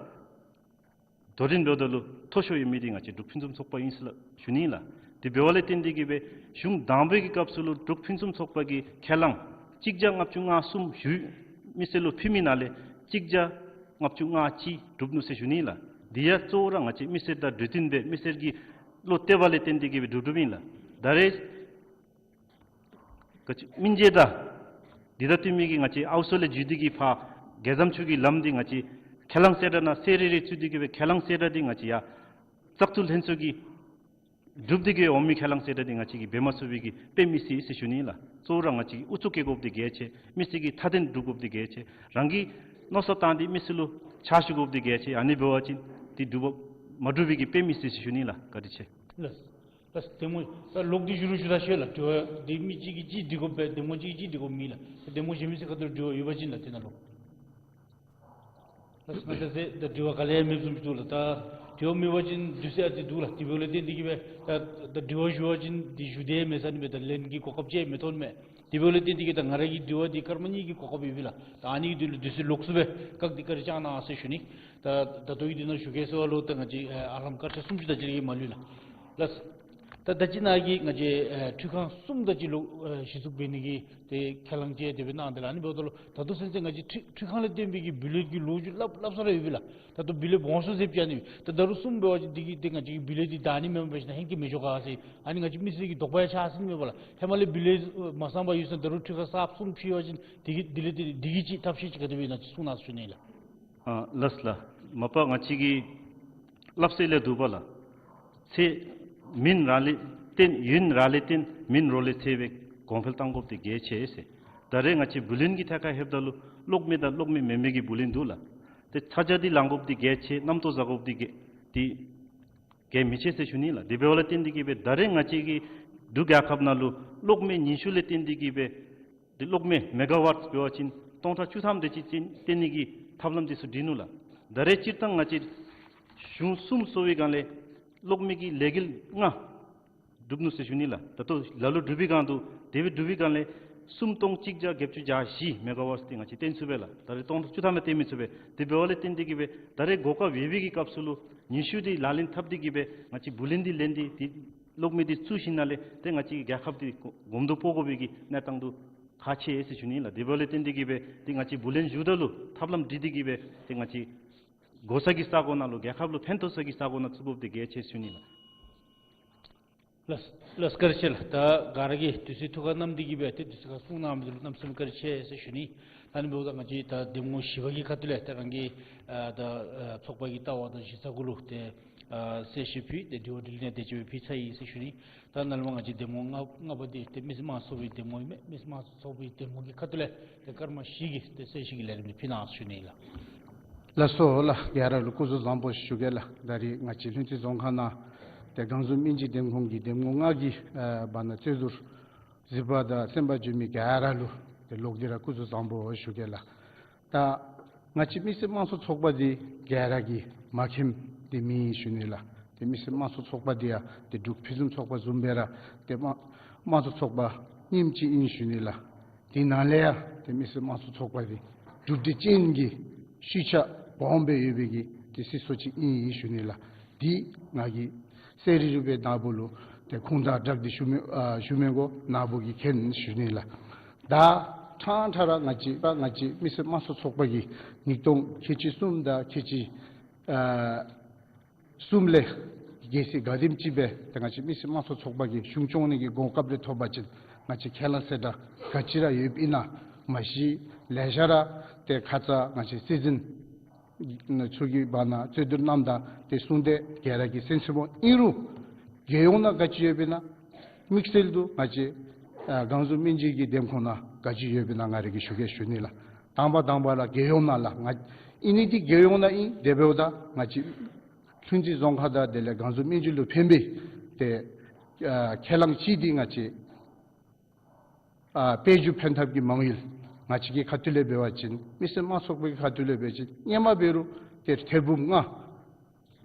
དོ་འགྲན་འབདཝ་ད་ལུ་མཐོ་ཤོས་ཡོད་མི་འདི་ང་བཅས་འབྲུག་ཕུན་སུམ་ཚོགས་པ་ཨིན་ཟེར་ལགས་ཞུ་ནི་ལགས། དེ་འབདཝ་ལས་བརྟེན་ཏེ་གིས་སྦེ་གཞུང་དང་པའི་གི་སྐབས་སུ་ལུ་འབྲུག་ཕུན་སུམ་ཚོགས་པ་གི་ཁས་བླངས་གཅིག་བརྒྱ་ལྔ་བཅུ་ང་གསུམ་ཞུ་མི་སེར་ལུ་ཕུལ་མི་ནང་ལས་གཅིག་བརྒྱ་ལྔ་བཅུ་ང་གཅིག་གྲུབ་ནུག་ཟེར་ཞུ་ནི་ལགས། དེ་ཡང་གཙོ་བོ་ར་ང་བཅས་མི་སེར་དང་གྲོས་བསྟུན་འབད་མི་སེར་གྱི་བློ་གཏད་པ་ལས་བརྟེན་ཏེ་གིས་སྦེ་གྲུབ་གྲུབཔ་ཨིན་ལགས། ད་རེས་ག་ཅི་སྨིན་བྱེད་དང་འདི་དང་བསྟུན་མི་གི་ང་བཅས་ཨའུ་མཚོ་ལས་བརྒྱུད་དེ་གིས་ཕར་རྒྱལ་བཟང་ཆུ་གི་ལམ་འདི་ང་བཅས་ཁས་བླངས་གསལ་བསྒྲགས་ནང་གསལ་རི་རི་བཙུགས་ཏེ་གིས་སྦེ་ཁས་བླངས་གསལ་བསྒྲགས་འདི་ང་བཅས་ཡར་བཙག་འཐུ་ལྷན་ཚོགས་ཀྱིས་གྲུབ་སྟེ་གིས་འོང་མི་ཁས་བླངས་གསལ་བསྒྲགས་འདི་ང་བཅས་ཀྱིས་འབད་མ་ཚུགས་པའི་གི་དཔེ་མི་སྲིད་ཟེར་ཞུ་ནི་ལགས། གཙོ་བོ་ར་ང་བཅས་ཀྱིས་ཨུ་ཚུགས་བསྐྱེད་དགོཔ་འདི་གལ་ཆེ། མི་སེར་གྱི་མཐའ་དོན་སྒྲུབ་དགོཔ་འདི་གལ་ཆེ། རང་གིས་མནོ་བསམ་བཏང་སྟེ་མི་སེར་ལུ་ཕྱག་ཞུ་དགོཔ་འདི་གལ་ཆེ། ཨ་ནི་འབད་བ་ཅིན་འདི་འགྲུབ་མ་འགྲུབ་པའི་གི་དཔེ་མི་སྲིད་ཟེར་ཞུ་ནི་ལགས། བཀའ་དྲིན་ཆེ། ལགས། ལགས། གདམ་ངོ་ད་ལོག་སྟེ་ཞུ་རུང་ཞུ་ད་ཤེས་ལགས། དྲི་བ་འདི་མི་གཅིག་གིས་གཅིག་འདྲི་དགོ་པས། གདམ་ངོ་གཅིག་གིས་གཅིག་འདྲི་དགོཔ་མེད་ལགས། གདམ་ངོ་གཞན་མི་ཚུ་ཁ་ཐུག་དྲི་བ་ཡོད་པ་ཅིན་ལགས་དེ་ནང་ལུ། ལགས་སོ། ང་ད་ཟེར་ད་དྲི་བ་ག་ལས་མེདཔ་བཟུམ་ཅིག་འདུག་ལགས། ད་དྲི་བ་མེད་པ་ཅིན་དུས་ཚོད་ཨ་ཙི་འདུག་ལགས། དེ་འབདཝ་ལས་བརྟེན་ཏེ་གིས་སྦེ་ད་ད་དྲི་བ་ཞུ་བ་ཅིན་འདི་ཞུ་དེ་མེད་ས་ནི་སྦེ་ད་ལན་གྱི་གོ་སྐབས་ཅིག་མི་ཐོན་མས། དེ་འབདཝ་ལས་བརྟེན་ཏེ་གིས་ད་ང་ར་གི་དྲི་བ་འདི་སྐར་མ་གཉིས་ཀྱི་གོ་སྐབས་ཡོད་པས་ལགས། ད་ཨ་ནི་གི་དུས་ལུ་དུས་ཚོད་ལོགས་སུ་སྦེ་བཀག་སྟེ་བཀའ་དྲིན་བསྐྱང་གནང་ཟེར་ཞུ་ནི། ད་ད་ལྟོ་གི་དུས་ནང་ཞུ་གེ་ཟེར་བ་ལུ་ད་ང་བཅས་ཨ་ལྷག་མ་སྐར་ཆ་སུམ་ཅུ་དེ་ཅིག་ལས་མ་ལུས་ལགས། ལགས། ད་ད་ཅི་ནཱ་གི་ང་བཅས་ཨེ་འཕྲུལ་ཁང་གསུམ་དེ་ཅིག་ལུ་ཨེ་གཞི་བཙུགས་འབད་ནི་གི་ཏེ་ཁས་བླངས་ཅིག་དེ་སྦེ་གནང་སྟེ་ལགས། ཨ་ནི་འབདཝ་ད་ལུ་ད་ལྟོ་ཚུན་ཚོད་ང་བཅས་འཕྲུལ་འཕྲུལ་ཁང་ལས་བརྟེན་པའི་གི་བུ་ལོན་གྱི་ལོ་རྒྱུས་སླབ་སླབ་ས་ར་ཡོད་པས་ལགས། ད་ལྟོ་བུ་ལོན་སྦོམ་ཤོས་ཟེར་བྱ་ནི་ད་ད་རུང་གསུམ་འབད་བ་ཅིན་འདི་གིས་ཏེ་ང་བཅས་ཀྱི་བུ་ལོན་འདི་བདའ་ནི་མེན་པ་ཅིན་ཧེང་སྐལ་མི་འགྱོ་ག་ཟེར་ཨ་ནི་ང་བཅས་མི་སེར་གྱི་དོགས་པ་ཡང་ཆགས་ཟིན་མས་པ་ལགས། ཧེ་མ་ལས་བུ་ལོན་མ་བསམ་པར་ཡོད་ས་ད་རུང་འཕྲུལ་ཁང་གསརཔ་གསུམ་ཕྱེ་བ་ཅིན་འདི་གིས་འདི་ལས་ཏེ་འདི་གིས་ཅིག་ཐབས་ཤེས་ཅིག་ག་དེ་སྦེ་ཨིན་ན་ཅིག་གསུང་གནང་ཟེར་ཞུ་ནི་ལགས། ཨ་ལགས་ལགས། མ་པ་ང་བཅས་ཀྱི་སླབ་སྲོལ་ལས་འདུག་པ་ལགས། ཚེ་མིན་རང་ལས་བརྟེན་ཡུན་རང་ལས་བརྟེན་མིན་རོགས་ལས་ཚེ་སྦེ་གོང་འཕེལ་གཏང་དགོཔ་འདི་གལ་ཆེ་ཟེར། ད་རེས་ང་བཅས་བུ་ལོན་གྱི་ཐད་ཁར་ལྷོདཔ་ད་ལུ་གློག་མེ་དང་གློག་མེ་མེན་མི་གི་བུ་ལོན་འདུག་ལགས། ཏེ་ཚ་གྱང་འདི་ལང་དགོཔ་འདི་གལ་ཆེ། རྣམ་རྟོག་ཟ་དགོཔ་འདི་གལ་འདི་གལ་མི་ཆེ་ཟེར་ཞུ་ནི་ལགས། དེ་འབདཝ་ལས་བརྟེན་ཏེ་གིས་སྦེ་ད་རེས་ང་བཅས་ཀྱི་འབྲུག་རྒྱལ་ཁབ་ནང་ལུ་གློག་མེ་ཉི་ཤུ་ལས་བརྟེན་ཏེ་གིས་སྦེ་འདི་གློག་མེ་མེ་ག་ཝཊ་འབད་བ་ཅིན་སྟོང་ཕྲག་བཅུ་ཐམ་དེ་ཅིག་བཏོན་བཏོན་ནི་གི་ཐབས་ལམ་འདི་ཚུ་སྒྲིག་ནུག་ལགས། ད་རེས་སྤྱིར་བཏང་ང་བཅས་གཞུང་གསུམ་སོང་བའི་སྒང་ལས་གློག་མེ་གི་ལས་འགུལ་ལྔ་གྲུབ་ནུག་ཟེར་ཞུ་ནི་ལགས། ད་ལྟོ་ལ་ལུ་གྲུབ་པའི་སྒང་དུ་དེ་སྦེ་གྲུབ་པའི་སྒང་ལས་གསུམ་སྟོང་གཅིག་བརྒྱ་བརྒྱད་ཅུ་གྱ་བཞི་མེ་ག་ཝཊ་འདི་ང་བཅས་བཏོན་ཚུགས་པས་ལགས། ད་རེས་སྟོང་ཕྲག་བཅུ་ཐམ་ཡང་བཏོན་མི་ཚུགས་པས། དེ་འབདཝ་ལས་བརྟེན་ཏེ་གིས་སྦེ་ད་རེས་གོ་སྐབས་ཡོད་པའི་གི་སྐབས་སུ་ལུ་ཉི་ཤུ་འདི་ལག་ལེན་འཐབ་སྟེ་གིས་སྦེ་ང་བཅས་བུ་ལོན་འདི་ལེན་ཏེ་འདི་གློག་མེ་འདི་བཙུགས་ཞིནམ་ལས་ཏེ་ང་བཅས་ཀྱི་རྒྱལ་ཁབ་འདི་གོང་དུ་སྤོ་དགོ་པའི་གི་གནས་སྟངས་འདི་ཁག་ཆེ་ཟེར་ཞུ་ནི་ལགས། དེ་འབདཝ་ལས་བརྟེན་ཏེ་གིས་སྦེ་ཏེ་ང་བཅས་བུ་ལོན་ཞུཝ་ད་ལུ་ཐབས་ལམ་སྒྲིག་སྟེ་གིས་སྦེ་ཏེ་ང་བཅས་དགོ་ས་གི་ས་གོ་ནང་ལུ་རྒྱལ་ཁབ་ལུ་ཕན་ཐོགས་ས་གི་ས་གོ་ནང་བཙུགས་དགོཔ་འདི་གལ་ཆེ་ཞུ་ནི་ལགས། ལགས་ལགས། བཀའ་དྲིན་ཆེ་ལགས། ད་ག་ར་གིས་དུས་ཚོད་ཐུགས་ཁར་བསྣམས་ཏེ་གིས་སྦེ་ཏེ་དུས་ཚོད་ཁར་གསུང་གནང་མི་འདི་ལུ་གནམ་མེད་ས་མེད་བཀའ་དྲིན་ཆེ་ཟེར་ཞུ་ནི། ད་ཨ་ནི་འབདཝ་ད་ང་བཅས་ད་གདམ་ངོ་བཞི་པ་གི་ཁ་ཐུག་ལས་ད་རང་གི་ཨ་ད་ཨ་ཚོགས་པ་གི་ལྟ་བ་དང་གཞི་རྩ་གུ་ལུ་ཏེ་ཨ་གསལ་བཤད་ཕུལ་ཏེ་དྲི་བ་དྲིས་ལན་དེ་ཅིག་སྦེ་ཕུལ་ཚར་ཡི་ཟེར་ཞུ་ནི། ད་ནཱ་ལས་མར་ང་བཅས་གདམ་ངོ་ལྔ་ལྔ་པ་འདི་ཏེ་མི་སེར་དམངས་གཙོ་ཚོགས་པའི་གདམ་ངོ་ཨིན་མས། མི་སེར་དམངས་གཙོ་ཚོགས་པའི་གདམ་ངོ་གི་ཁ་ཐུག་ལས་ཏེ་སྐར་མ་བཞི་གི་ཏེ་གསལ་བཤད་ཀྱི་ལས་རིམ་འདི་ཕུལ་གནང་ཟེར་ཞུ་ནི་ལགས། ལགས་སོ་ལགས། ག་ར་ལུ་སྐུ་གཟུགས་བཟང་པོ་ཞུ་གེ་ལགས། ད་རེས་ང་བཅས་ལྷུན་རྩེ་རྫོང་ཁག་ནང་ཏེ་སྒང་འཛོམས་སྙིང་རྗེ་བདེ་འཁོད་ཀྱི་གདམ་ངོ་ལྔ་གི་ཨ་བར་ན་རྩོད་བསྡུར་གཟིགས་པ་དང་གསན་པར་འབྱོན་མི་ག་ར་ལུ་ཏེ་ལོག་སྟེ་ར་སྐུ་གཟུགས་བཟང་པོ་ཞུ་གེ་ལགས། ད་ང་བཅས་མི་སེར་དམངས་གཙོ་ཚོགས་པ་འདི་ག་ར་གིས་མ་མཁྱེནམ་འདི་མེད་ཞུ་ནི་ལགས། ཏེ་མི་སེར་དམངས་གཙོ་ཚོགས་པ་འདི་ཡང་ཏེ་འབྲུག་ཕུན་སུམ་ཚོགས་པ་བཟུམ་སྦེ་ར་ཏེ་དམངས་དམངས་གཙོ་ཚོགས་པ་རྙིངམ་ཅིག་ཨིན་ཞུ་ནི་ལགས། དེ་ནང་ལས་ཡང་ཏེ་མི་སེར་དམངས་གཙོ་ཚོགས་པ་འདི་གྲུབ་འབྲས་ཅན་གྱི་ཤུལ་ཆ་སྦོམ་སྦེ་ཡོད་པའི་གི་ཏེ་སྲིད་ཚོགས་ཅིག་ཨིན་ཞུ་ནི་ལགས། འདི་ང་གིས་གསལ་རི་རི་སྦེ་ནཱ་བུ་ལུ་ཏེ་ཁུངས་དང་སྦྲགས་ཏེ་ཞུ་མི་ཨ་ཞུ་མི་དགོ། ནཱ་བུ་གིས་མཁྱེན་ཞུ་ནི་ལགས། ད་ཕྲང་ཕྲང་ར་ང་བཅས་པ་ང་བཅས་མི་སེར་དམངས་གཙོ་ཚོགས་པ་གི་ཉིས་སྟོང་ཁལ་གཅིག་གསུམ་དང་ཁལ་གཅིག་ཨ་གསུམ་ལས་རྒྱལ་སྲིད་ག་དེམ་ཅིག་སྦེ་ཏེ་ང་བཅས་མི་སེར་དམངས་གཙོ་ཚོགས་པ་གིས་གཞུང་སྐྱོང་ནི་གི་གོ་སྐབས་རེ་ཐོབ་པ་ཅིན་ང་བཅས་ཁས་བླངས་གསལ་བསྒྲགས་ག་ཅི་ར་ཡོདཔ་ཨིན་ན་མ་ཤེས། ལེ་ཤ་ར་ཏེ་ཁ་ཙ་ང་བཅས་སྲིད་འཛིན་ཚུ་གི་བར་ན་རྩོད་བསྡུར་གནངམ་ད་ཏེ་གསུང་དེ་ག་ར་གིས་གསན་ཚུགསཔ་ཨིན་རུང་རྒྱལ་ཡོངས་ནང་ག་ཅི་ཡོདཔ་ཨིན་ན་དམིགས་བསལ་དུ་ང་བཅས་ཨ་སྒང་འཛོམས་སྙིང་རྗེ་གི་འདེམས་ཁོངས་ནང་ག་ཅི་ཡོདཔ་ཨིན་ན་ང་ར་གིས་ཞུ་གེ་ཞུ་ནི་ལགས། དང་པ་དང་པ་ར་རྒྱལ་ཡོངས་ནང་ལགས། ང་ཨིན་ནི་འདི་རྒྱལ་ཡོངས་ནང་ཨིན། དེ་འབདཝ་ད་ང་བཅས་ལྷུན་རྩེ་རྫོང་ཁག་དང་དེ་ལས་སྒང་འཛོམས་སྙིང་རྗེ་ལུ་ཕན་པའི་ཏེ་ཨ་ཁས་བླངས་ཅིག་འདི་ང་བཅས་ཨ་དཔལ་འབྱོར་ཕན་ཐབས་ཀྱི་མ་དངུལ་ང་བཅས་ཀྱི་ཁ་ཐུག་ལས་འབད་བ་ཅིན་མི་སེར་དམངས་གཙོ་ཚོགས་པའི་ཁ་ཐུག་ལས་འབད་བ་ཅིན་སྔོན་མ་འབད་རུང་ཏེ་ཐེར་འབུམ་ལྔ་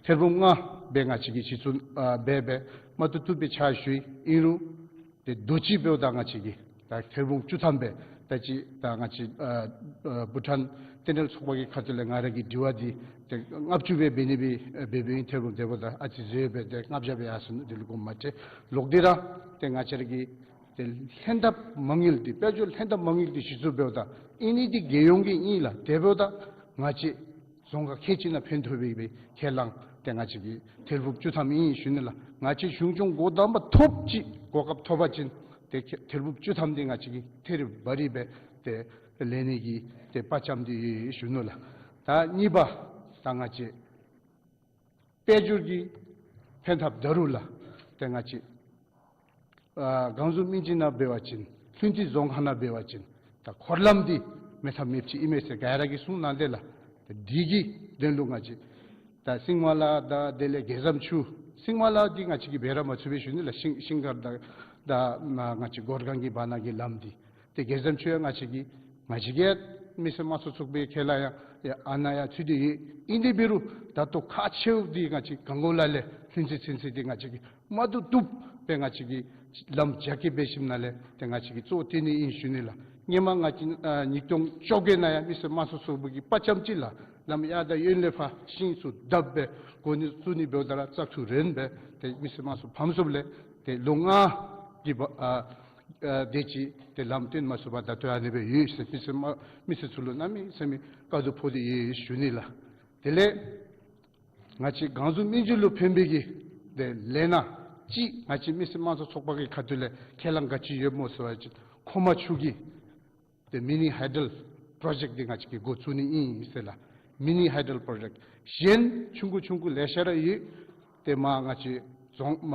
ཐེར་འབུམ་ལྔ་སྦེ་ང་བཅས་ཀྱིས་གཞི་བཙུགས་ཨ་འབད་འབད་མ་ཐུབ་ཐུབ་སྦེ་ཕྱག་ཞུ་ཡི། ཨིན་རུང་ཏེ་དུས་ཅི་འབདཝ་ད་ང་བཅས་ཀྱིས་ད་ཐེར་འབུམ་བཅུ་ཐམ་སྦེ་ད་ཅི་ད་ང་བཅས་ཨ་ཨ་བྷུ་ཊཱན་ལྟེ་གནས་ཚོགས་པ་གི་ཁ་ཐུག་ལས་ང་ར་གིས་དྲི་བ་འདི་ཏེ་ལྔ་བཅུ་སྦེ་འབད་ནི་སྦེ་འབད་འབདཝ་ཨིན། ཐེར་འབུམ་དེ་འབདཝ་ད་ཨ་ཙི་ཟད་སྦེ་ཏེ་ལྔ་བརྒྱ་སྦེ་ཡར་སོང་ནུག། དེ་ལུ་དགོངསམ་མ་ཁྲེལ། ལོག་སྟེ་ར་ཏེ་ང་བཅས་ར་གི་ཏེ་ལྷན་ཐབས་མ་དངུལ་འདི་དཔལ་འབྱོར་ལྷན་ཐབས་མ་དངུལ་འདི་གཞི་བཙུགས་འབདཝ་ད་ཨིན་ནི་འདི་རྒྱལ་ཡོངས་ཀྱི་ཨིན་ལགས། དེ་འབདཝ་ད་ང་བཅས་རྫོང་ཁག་ཁལ་གཅིག་ནང་ཕན་ཐོགས་པའི་སྦེ་ཁས་བླངས་ཏེ་ང་བཅས་ཀྱིས་ཐེར་འབུམ་བཅུ་ཐམ་ཨིན་ཞུ་ནི་ལགས། ང་བཅས་གཞུང་སྐྱོང་འགོ་དང་པ་ཐོབ་ཅི་གོ་སྐབས་ཐོབ་པ་ཅིན་ཏེ་ཐེར་འབུམ་བཅུ་ཐམ་འདི་ང་བཅས་ཀྱིས་ཐེ་རི་བ་རི་སྦེ་ཏེ་ལེན་ནི་གི་ཏེ་དཔའ་བཅམ་སྟེ་ཡོད་ཞུ་ནི་ལགས། ད་གཉིས་པ་ད་ང་བཅས་དཔལ་འབྱོར་གྱི་ཕན་ཐབས་ད་རུང་ལགས། ཏེ་ང་བཅས་ཨ་སྒང་འཛོམས་སྙིང་རྗེ་ནང་འབད་བ་ཅིན་ལྷུན་རྩེ་རྫོང་ཁག་ནང་འབད་བ་ཅིན་ད་འཁོར་ལམ་འདི་མེད་ཐབས་མེདཔ་ཅིག་ཨིན་མས་ཟེར་ག་ར་གིས་གསུང་གནང་དེས་ལགས། ད་འདི་གི་དོན་ལུ་ང་བཅས་ད་སིང་མ་ལ་དང་དེ་ལས་རྒྱལ་བཟང་ཆུ་ སིང་མ་ལ་འདི་ང་བཅས་ཀྱིས་འབད་ར་མ་ཚུགས་པས་ཞུ་ནི་ལགས། ཤིང་ཤིང་མཁར་དང་ད་ང་བཅས་གོར་གང་གི་བར་ན་གི་ལམ་འདི་ཏེ་གེ་ཙམ་ཅིག་ཡང་ང་བཅས་ཀྱིས་ང་བཅས་ཀྱིས་མི་སེར་དམངས་གཙོ་ཚོགས་པའི་ཁས་ལེན་ཡང་ཡང་ཨ་ནཱ་ཡང་ཚུད་དེ་ཡོད། ཨིན་དེ་འབད་རུང་ད་ལྟོ་ཁག་ཆེཝ་འདི་ང་བཅས་གངས་གོ་ལ་ལས་ལྷུན་རྩེ་ཚུན་ཚོད་འདི་ང་བཅས་ཀྱིས་མ་བཏུབ་བཏུབ་སྦེ་ང་བཅས་ཀྱིས་ལམ་རྒྱ་སྐྱེད་འབད་ཞིནམ་ལས་ཏེ་ང་བཅས་ཀྱིས་གཙོ་བཏོན་ནི་ཨིན་ཞུ་ནི་ལགས། སྔོན་མ་ང་བཅས་ཨ་ཉིས་སྟོང་བཅོ་བརྒྱད་ནང་ཡང་མི་སེར་དམངས་གཙོ་ཚོགས་པ་གིས་དཔའ་བཅམ་ཅིག་ལགས། ལམ་ཡར་དང་གཡོན་ལས་ཕར་ཤིང་ཚུ་བརྡབ་སྦེ་འགོ་ནི་བཙུགས་ནི་འབདཝ་ད་ར་བཙག་འཐུ་རན་སྦེ་ཏེ་མི་སེར་དམངས་གཙོ་ཕམ་སོངམ་ལས་ཏེ་ལོ་ལྔ་གི་བར་ཨ་ཨ་དེ་ཅིག་ཏེ་ལམ་སྟོན་མ་ཚུགས་པར་ད་ལྟོ་ཨ་ནི་སྦེ་ཡོད་ཟེར་མི་སེར་དམངས་མི་སེར་ཚུ་ལུ་གནམ་མེད་ས་མེད་དཀའ་སྡུག་ཕོག་སྟེ་ཡོད་ཞུ་ནི་ལགས། དེ་ལས་ང་བཅས་གངས་ལྗོངས་སྨན་རྒྱུད་ལུ་ཕན་པའི་གི་ཏེ་ལས་སྣ་ཅིག་ང་བཅས་མི་སེར་དམངས་གཙོ་ཚོགས་པ་གི་ཁ་ཐུག་ལས་ཁས་བླངས་ག་ཅི་ཡོདཔ་སྨོ་ཟེར་བ་ཅིན་ཁོག་མ་ཆུ་གི་ཏེ་མི་ནི་ཧའི་ཌལ་པྲོ་ཇེཀཊ་འདི་ང་བཅས་ཀྱིས་འགོ་བཙུགས་ནི་ཨིན་ཟེར་ལགས། མི་ནི་ཧའི་ཌལ་པྲོ་ཇེཀཊ་གཞན་ཆུང་ཀུ་ཆུང་ཀུ་ལེ་ཤ་ར་ཡོད། ཏེ་མར་ང་བཅས་རྫོང་མ་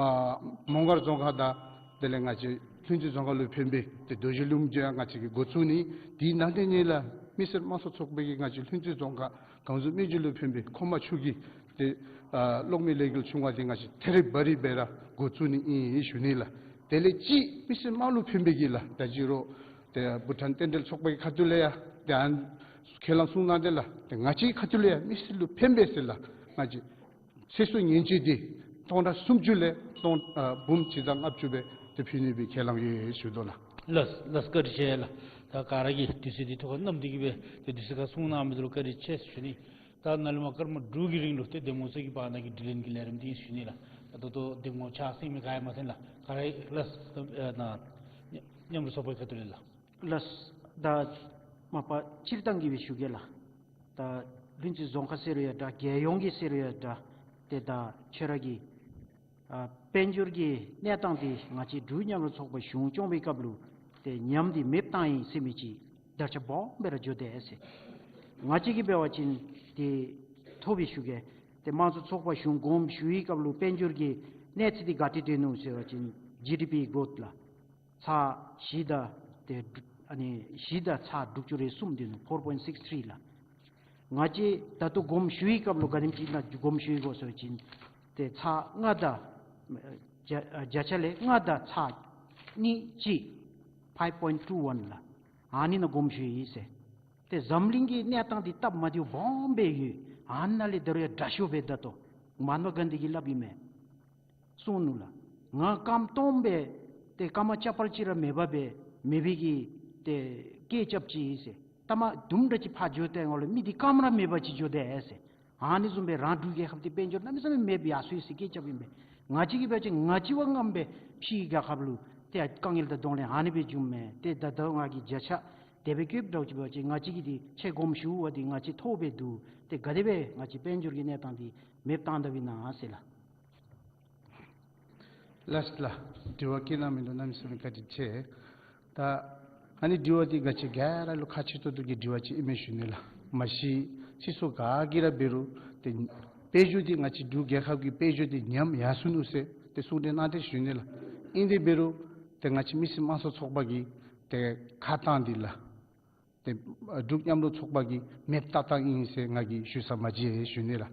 མོང་སྒར་རྫོང་ཁག་དང་དེ་ལས་ང་བཅས་ལྷུན་རྩེ་རྫོང་ཁག་ལུ་ཕན་པའི་ཏེ་རྡོ་རྗེ་ལུང་བརྒྱུད་ཡང་ང་བཅས་ཀྱིས་འགོ་བཙུགས་ནི། དེའི་ནང་དེ་ཉིད་ལགས་མི་སེར་དམངས་གཙོ་ཚོགས་པའི་གི་ང་བཅས་ལྷུན་རྩེ་རྫོང་ཁག་གངས་ལྗོངས་སྨན་རྒྱུད་ལུ་ཕན་པའི་ཁོག་མ་ཆུ་གི་ཏེ་ཨ་གློག་མེ་ལས་འགུལ་ཆུང་བ་འདི་ང་བཅས་ཐེ་རི་བ་རི་སྦེ་ར་འགོ་བཙུགས་ནི་ཨིན་ཞུ་ནི་ལགས། དེ་ལས་ཅིག་མི་སེར་དམངས་ལུ་ཕན་པའི་གི་ལགས། ད་ཅི་རུང་ཏེ་བྷུ་ཊཱན་རྟེན་འབྲེལ་ཚོགས་པའི་ཁ་ཐུག་ལས་ཡང་ཏེ་ཨ་ཁས་བླངས་གསུངས་གནང་སྟེ་ལགས། ཏེ་ང་བཅས་ཁ་ཐུག་ལས་ཡང་མི་སེར་ལུ་ཕན་པའི་ཟེར་ལགས། ང་བཅས་ཚེ་སྲོག་ཉེན་བཅོལ་འདི་སྟོང་ཕྲག་སུམ་ཅུ་ལས་སྟོང་ཨ་འབུམ་གཅིག་དང་ལྔ་བཅུ་སྦེ་ཏེ་ཕུལ་ནི་སྦེ་ཁས་བླངས་ཡོད་ཞུ་དོ་ལགས། ལགས་ལགས་བཀའ་དྲིན་ཆེ་ལགས། ད་ག་ར་གིས་དུས་ཚོད་འདི་ཐུགས་ཁར་བསྣམས་ཏེ་གིས་སྦེ་ཏེ་དུས་ཚོད་ཁར་གསུང་གནང་མི་འདི་ལུ་བཀའ་དྲིན་ཆེ་ཞུ་ནི། ད་ནཱ་ལས་མར་སྐར་མ་དྲུག་གི་རིང་ལུ་ཏེ་འདེམས་ངོ་ཚུ་གི་བར་ན་གི་དྲི་ལན་གྱི་ལས་རིམ་འདི་ཞུ་ནི་ལགས། ད་ད་ལྟོ་འདེམས་ངོ་ཕྱག་སེང་མི་ག་ཡང་མ་ཐོན་ལགས། ག་ར་ལགས་ཨ་ནཱ་མཉམ་རུབ་ཚོགས་པའི་ཁ་ཐུག་ལས་ལགས། ལགས། ད་མ་པ་སྤྱིར་བཏང་གི་སྦེ་ཞུ་གེ་ལགས། ད་ལྷུན་རྩེ་རྫོང་ཁག་ཟེར་རུང་ཡང་འདྲ་རྒྱལ་ཡོངས་ཀྱི་ཟེར་རུང་ཡང་འདྲ་ཏེ་ད་ཁྱོད་ར་གིས་ཨ་དཔལ་འབྱོར་གྱི་གནས་སྟངས་འདི་ང་བཅས་འབྲུག་མཉམ་རུབ་ཚོགས་པ་གཞུང་སྐྱོང་བའི་སྐབས་ལུ་ཏེ་ཉམས་འདི་མེདཔ་བཏང་ཡི་ཟེར་མི་ཅིག་དར་ཁྱབ་སྦོམ་སྦེ་ར་འགྱོ་དེས་ཟེར། ང་བཅས་ཀྱིས་འབད་བ་ཅིན་ཏེ་ཐོབ་པའི་ཞུ་གེ། ཏེ་དམངས་གཙོ་ཚོགས་པ་གཞུང་དགོངསམ་ཞུ་བའི་སྐབས་ལུ་དཔལ་འབྱོར་གྱི་གནས་ཚད་འདི་ག་དེ་སྡོད་ནུག་ཟེར་བ་ཅིན་ཇི་ཌི་པི་གོ་ལགས། ཚག་བཞི་དང་ཏེ་ཨ་ནི་བཞི་དང་ཚག་དྲུག་ཅུ་རེ་གསུམ་སྡོད་ནུག། ཕོར་པོའིནཊི་སིགསི་ཐི་རི་ལགས། ང་བཅས་ད་ལྟོ་དགོངསམ་ཞུ་བའི་སྐབས་ལུ་ག་དེམ་ཅིག་ནང་དགོངསམ་ཞུ་ཡི་གོ་ཟེར་བ་ཅིན་ཏེ་ཚག་ལྔ་དང་བརྒྱ་བརྒྱ་ཆ་ལས་ལྔ་དང་ཚག་གཉིས་གཅིག་ཕའིབ་པོའིནཊི་ཊུ་ཝན་ལགས། ཨ་ནི་ནང་དགོངསམ་ཞུ་ཡི་ཟེར། ཏེ་འཛམ་གླིང་གི་གནས་སྟངས་འདི་སྟབས་མ་བདེཝ་སྦོམ་སྦེ་ཡོད། ཨ་ནཱ་ལས་ད་རུང་ཡང་དྲག་ཤོས་སྦེ་ད་ལྟོ་མ་ཧཱཏ་མ་གཱན་དྷི་གིས་སླབ་ཨིན་མས། གསུངས་ནུག་ལགས། ང་རྐངམ་སྟོངམ་སྦེ་ཏེ་རྐངམ་ཅ་པཱལ་ཅིག་ར་མེད་པར་སྦེ་མེད་པའི་གི་ཏེ་སྐད་རྐྱབ་ཅི་ཟེར། ལྟ་མ་དུམ་གྲ་ཅིག་ཕར་འགྱོ་སྟེ་འོང་ལུ་མི་འདི་རྐངམ་ར་མེད་པ་ཅིག་འགྱོ་དེས་ཟེར། ཨ་ནི་བཟུམ་སྦེ་རང་འབྲུག་རྒྱལ་ཁབ་འདི་དཔལ་འབྱོར་གནམ་མེད་ས་མེད་མེདཔ་ཡར་སོ་ཡི་ཟེར་སྐད་རྐྱབ་ཨིན་པས། ང་བཅས་ཀྱིས་འབད་བ་ཅིན་ང་བཅས་བ་རྐངམ་སྦེ་ཕྱིའི་རྒྱལ་ཁབ་ལུ་ཏེ་དཀའ་ངལ་དང་གདོང་ལེན་ཨ་ནི་སྦེ་བྱུངམ་མས། ཏེ་ད་ལྟོ་ང་གིས་བརྒྱ་ཆ་དེ་སྦེ་བཀོདཔ་འདྲཝ་ཅིག་འབད་བ་ཅིན་ང་བཅས་ཀྱིས་འདི་ཁྱེད་དགོངསམ་ཞུ་བ་འདི་ང་བཅས་ཐོབ་སྦེ་འདུག། ཏེ་ག་དེ་སྦེ་ང་བཅས་དཔལ་འབྱོར་གྱི་གནས་སྟངས་འདི་མེདཔ་བཏང་དཔ་ཨིན་ན་ཟེར་ལགས། ལགས་ལགས། དྲི་བ་བཀོད་གནང་མི་ལུ་གནམ་མེད་ས་མེད་བཀའ་དྲིན་ཆེ། ད་ཨ་ནི་དྲི་བ་འདི་ང་བཅས་ག་ར་ལུ་ཁག་ཆེ་ཏོག་ཏོ་གི་དྲི་བ་ཅིག་ཨིན་མས་ཞུ་ནི་ལགས། མ་གཞི་སྤྱི་ཚོགས་ག་གིས་ར་འབད་རུང་ཏེ་དཔལ་འབྱོར་འདི་ང་བཅས་འབྲུག་རྒྱལ་ཁབ་ཀྱི་དཔལ་འབྱོར་འདི་ཉམས་ཡར་སོ་ནུག་ཟེར་ཏེ་གསུང་གྲོས་གནང་སྟེ་ཞུ་ནི་ལགས། ཨིན་དེ་འབད་རུང་ཏེ་ང་བཅས་མི་སེར་དམངས་གཙོ་ཚོགས་པ་གི་ཏེ་ཁ་གཏང་འདི་ལགས། ཏེ་འབྲུག་མཉམ་རུབ་ཚོགས་པ་གིས་མེདཔ་བཏང་བཏངམ་ཨིན་ཟེར་ང་གིས་ཞུ་ས་མ་མཇལ་ཞུ་ནི་ལགས།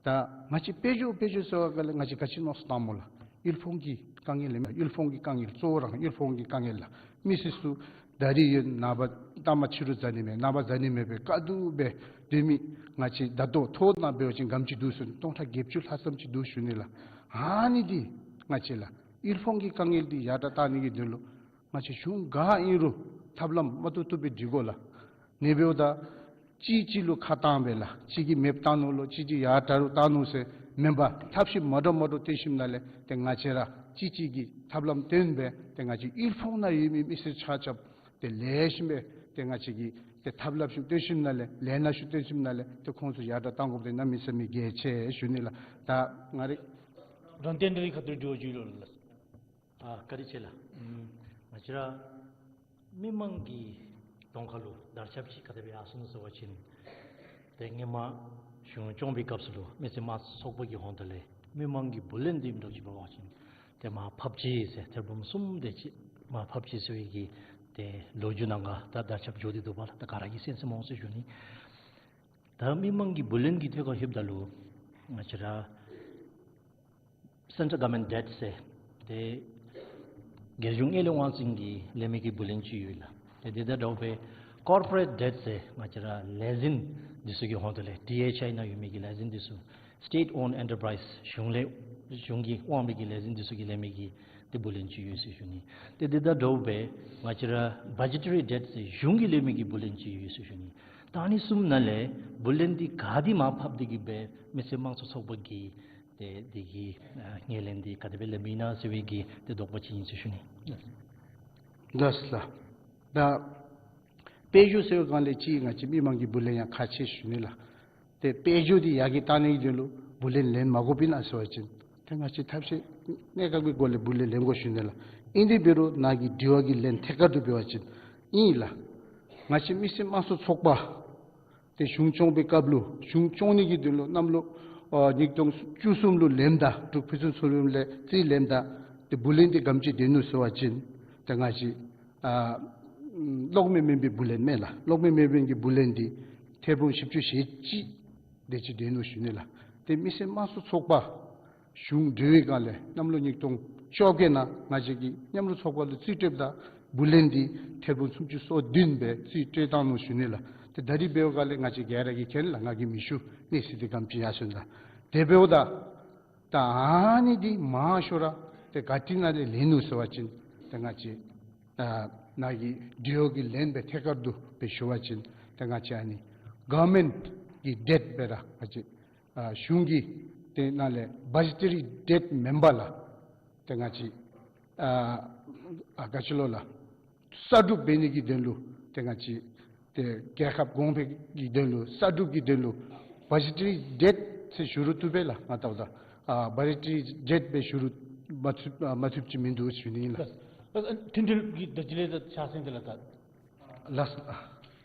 ད་ང་བཅས་དཔལ་འབྱོར་དཔལ་འབྱོར་ཟེར་བའི་སྐབས་ལས་ང་བཅས་ག་ཅི་མནོ་བསམ་བཏངམ་སྨོ་ལགས། དབུལ་ཕོངས་ཀྱི་དཀའ་ངལ་ལས་མེན། དབུལ་ཕོངས་ཀྱི་དཀའ་ངལ་གཙོ་བོ་ར་དབུལ་ཕོངས་ཀྱི་དཀའ་ངལ་ལགས། མི་སེར་ཚུ་ད་རིས་ཡང་ནངས་པ་ལྟ་མ་ཕྱི་རུ་ཟ་ནི་མེད། ནངས་པ་ཟ་ནི་མེད་པའི་དཀའ་སྡུག་སྦེ་སྡོད་མི་ང་བཅས་ད་ལྟོ་ཐོ་ནང་འབད་བ་ཅིན་ག་དེམ་ཅིག་འདུག་ཟེར་སྟོང་ཕྲག་བརྒྱད་ཅུ་ལྷག་ཙམ་ཅིག་འདུག་ཞུ་ནི་ལགས། ཨ་ནི་འདི་ང་བཅས་ལགས་དབུལ་ཕོངས་ཀྱི་དཀའ་ངལ་འདི་ཡར་དྲག་བཏང་ནི་གི་དོན་ལུ་ང་བཅས་གཞུང་ག་ཨིན་རུང་ཐབས་ལམ་མ་བཏུབ་བཏུབ་སྦེ་སྒྲིག་དགོ་ལགས། ཨ་ནི་འབདཝ་ད་གཅིག་གཅིག་ལུ་ཁ་གཏང་སྦེ་ལགས། གཅིག་གིས་མེདཔ་བཏང་ནུག་ལོ་གཅིག་གིས་ཡར་དྲག་རུང་བཏང་ནུག་ཟེར་མེན་པར་ཐབས་ཤེས་མ་འདྲཝ་མ་འདྲཝ་སྟོན་ཞིནམ་ལས་ཏེ་ང་བཅས་ར་གཅིག་གཅིག་གིས་ཐབས་ལམ་སྟོན་སྦེ་ཏེ་ང་བཅས་དབུལ་ཕོངས་ནང་ཡོད་མི་མི་སེར་ཆ་ཁྱབ་ཏེ་ལེགས་ཤོམ་སྦེ་ཏེ་ང་བཅས་ཀྱིས་ཏེ་ཐབས་ལམ་ཚུ་སྟོན་ཞིནམ་ལས་ལས་སྣ་ཚུ་སྟོན་ཞིནམ་ལས་ཏེ་ཁོང་ཚུ་ཡར་དྲག་བཏང་དགོཔ་འདི་གནམ་མེད་ས་མེད་གལ་ཆེ་ཞུ་ནི་ལགས། ད་ང་རའི་རང་རྟེན་འབྲེལ་གྱི་ཁ་ཐུག་དྲི་བ་ཅིག་ཡོད་ལགས། ཨ་བཀའ་དྲིན་ཆེ་ལགས། ཨམ་ང་བཅས་ར་མི་མང་གི་གདོང་ཁ་ལུ་དར་ཁྱབ་ཅིག་ག་དེ་སྦེ་ཡར་སོ་ནུག་ཟེར་བ་ཅིན་ཏེ་སྔོན་མ་གཞུང་སྐྱོང་བའི་སྐབས་སུ་ལུ་མི་སེར་དམངས་གཙོ་ཚོགས་པ་གི་ཧོངས་ཏེ་ལས་མི་མང་གི་བུ་ལོན་འདི་ཨིནམ་འདྲཝ་ཅིག་འབད་བ་ཅིན་ཏེ་མར་ཕབ་ཅི་ཟེར་ཐེར་འབུམ་གསུམ་དེ་ཅིག་མར་ཕབ་ཅི་ཟེར་བའི་གི་ཏེ་ལོ་རྒྱུས་ནང་ག་ད་དར་ཁྱབ་འགྱོ་སྟེ་འདུག་པ་ལགས། ད་ག་ར་གིས་གསན་གསནམ་འོང་ཟེར་ཞུ་ནི། ད་མི་མང་གི་བུ་ལོན་གྱི་ཐད་ཁར་ལྷོདཔ་ད་ལུ་ང་བཅས་ར་ Central Government Debt ཟེར་ཏེ་རྒྱལ་གཞུང་དངུལ་ལས་དབང་འཛིན་གྱིས་ལེན་མི་གི་བུ་ལོན་ཅིག་ཡོད་ལགས། ཏེ་དེ་དང་འདྲཝ་སྦེ་Corporate Debt ཟེར་ང་བཅས་ར་ལས་འཛིན་འདི་ཚུ་གི་ཧོངས་ལས་ཌི་ཨེཆ་ཨའི་ནང་ཡོད་མི་གི་ལས་འཛིན་འདི་ཚུ་State Owned Enterprise གཞུང་ལས་གཞུང་གིས་དབང་མི་གི་ལས་འཛིན་འདི་ཚུ་གིས་ལེན་མི་གི་ཏེ་བུ་ལོན་ཅིག་ཡོད་ཟེར་ཞུ་ནི། ཏེ་དེ་དང་འདྲཝ་སྦེ་ང་བཅས་ར་Budgetary Debt ཟེར་གཞུང་གིས་ལེན་མི་གི་བུ་ལོན་ཅིག་ཡོད་ཟེར་ཞུ་ནི། ད་ཨ་ནི་གསུམ་ནང་ལས་བུ་ལོན་འདི་ག་འདི་མར་ཕབ་སྟེ་གི་སྦེ་མི་སེར་དམངས་གཙོ་ཚོགས་པ་གིས་ཏེ་དེ་གི་ཨ་ངོས་ལེན་འདི་ག་དེ་སྦེ་ལེན་མི་ཨིན་ན་ཟེར་བའི་གི་ཏེ་དོགས་པ་ཅིག་ཨིན་ཟེར་ཞུ་ནི། ལགས་ལགས། ད་དཔལ་འབྱོར་ཟེར་བའི་སྒང་ལས་ཅིག་ང་བཅས་མི་མང་གི་བུ་ལོན་ཡང་ཁག་ཆེ་ཞུ་ནི་ལགས། ཏེ་དཔལ་འབྱོར་འདི་ཡར་རྒྱས་གཏང་ནི་གི་དོན་ལུ་བུ་ལོན་ལེན་མ་དགོཔ་ཨིན་ན་ཟེར་བ་ཅིན་ཏེ་ང་བཅས་ཐབས་ཤེས་གནས་སྐབས་ཀྱི་སྒོ་ལས་བུ་ལོན་ལེན་དགོ་ཞུ་ནི་ལགས། ཨིན་དེ་འབད་རུང་ནཱ་གི་དྲི་བ་གི་ལན་ཐད་ཀར་དུ་འབད་བ་ཅིན་ཨིན་ལགས། ང་བཅས་མི་སེར་དམངས་གཙོ་ཚོགས་པ་ཏེ་གཞུང་སྐྱོང་བའི་སྐབས་ལུ་གཞུང་སྐྱོང་ནི་གི་དོན་ལུ་གནམ་ལོ་ཨ་ཉིས་སྟོང་བཅུ་གསུམ་ལུ་ལེནམ་ད་འབྲུག་ཕུན་སུམ་ཚོགས་རིམ་ལས་རྩིས་ལེནམ་ད་ཏེ་བུ་ལོན་འདི་ག་དེམ་ཅིག་ཐོན་ནུག་ཟེར་བ་ཅིན་ཏེ་ང་བཅས་ཨ་གློག་མེ་མེན་པའི་བུ་ལོན་མས་ལགས། གློག་མེ་མེན་པའི་གི་བུ་ལོན་འདི་ཐེར་འབུམ་བཞི་བཅུ་ཞེ་གཅིག་དེ་ཅིག་ཐོན་ནུག་ཞུ་ནི་ལགས། ཏེ་མི་སེར་དམངས་གཙོ་ཚོགས་པ་གཞུང་འབྲེལ་བའི་སྒང་ལས་གནམ་ལོ་ཉིས་སྟོང་བཅོ་བརྒྱད་ནང་ང་བཅས་ཀྱིས་མཉམ་རུབ་ཚོགས་པ་ལུ་རྩིས་སྤྲོདཔ་ད་བུ་ལོན་འདི་ཐེར་འབུམ་སུམ་ཅུ་སོ་བདུན་སྦེ་རྩིས་སྤྲོད་བཏང་ནུག་ཞུ་ནི་ལགས། ཏེ་ད་རིས་འབདཝ་སྒང་ལས་ང་བཅས་ག་ར་གིས་མཁྱེན་ལགས། ང་གིས་མི་ཞུ། གནས་ཚུལ་འདི་ག་དེམ་ཅིག་ཡར་སོང་ད། དེ་འབདཝ་ད་ད་ཨ་ནི་འདི་མང་ཤོས་ར་ཏེ་ག་ཏེ་ནང་ལས་ལེན་ནུག་ཟེར་བ་ཅིན་ཏེ་ང་བཅས་ཨ་ནཱ་གི་དྲི་བ་གི་ལན་སྦེ་ཐད་ཀར་དུ་སྦེ་ཞུ་བ་ཅིན་ཏེ་ང་བཅས་ཨ་ནི་Government གི་Debt སྦེ་ར་ང་བཅས་ཨ་གཞུང་གི་ཏེ་ནང་ལས་Budgetary Debt མེན་པར་ལགས། ཏེ་ང་བཅས་ཨ་ཨ་ག་ཅི་ལོ་ལགས། གསར་སྒྲུབ་འབད་ནི་གི་དོན་ལུ་ཏེ་ང་བཅས་ཏེ་རྒྱལ་ཁབ་གོང་འཕེལ་གྱི་དོན་ལུ་གསར་སྒྲུབ་ཀྱི་དོན་ལུ་Budgetary Debt ཟེར་ཞུ་རུང་བཏུབ་པས་ལགས། ང་བལྟཝ་ད་ཨ་Budgetary Debt སྦེ་ཞུ་རུང་མ་བཏུབ་ཨ་མ་བཏུབ་ཅིག་མིན་འདུག་ཞུ་ནི་ཨིན་ལགས། ལགས། ཨ་མཐུན་སྒྲིལ་གྱི་ད་ཅི་ལས་ད་ཆ་ཚང་དེ་ལགས་ད། ལགས།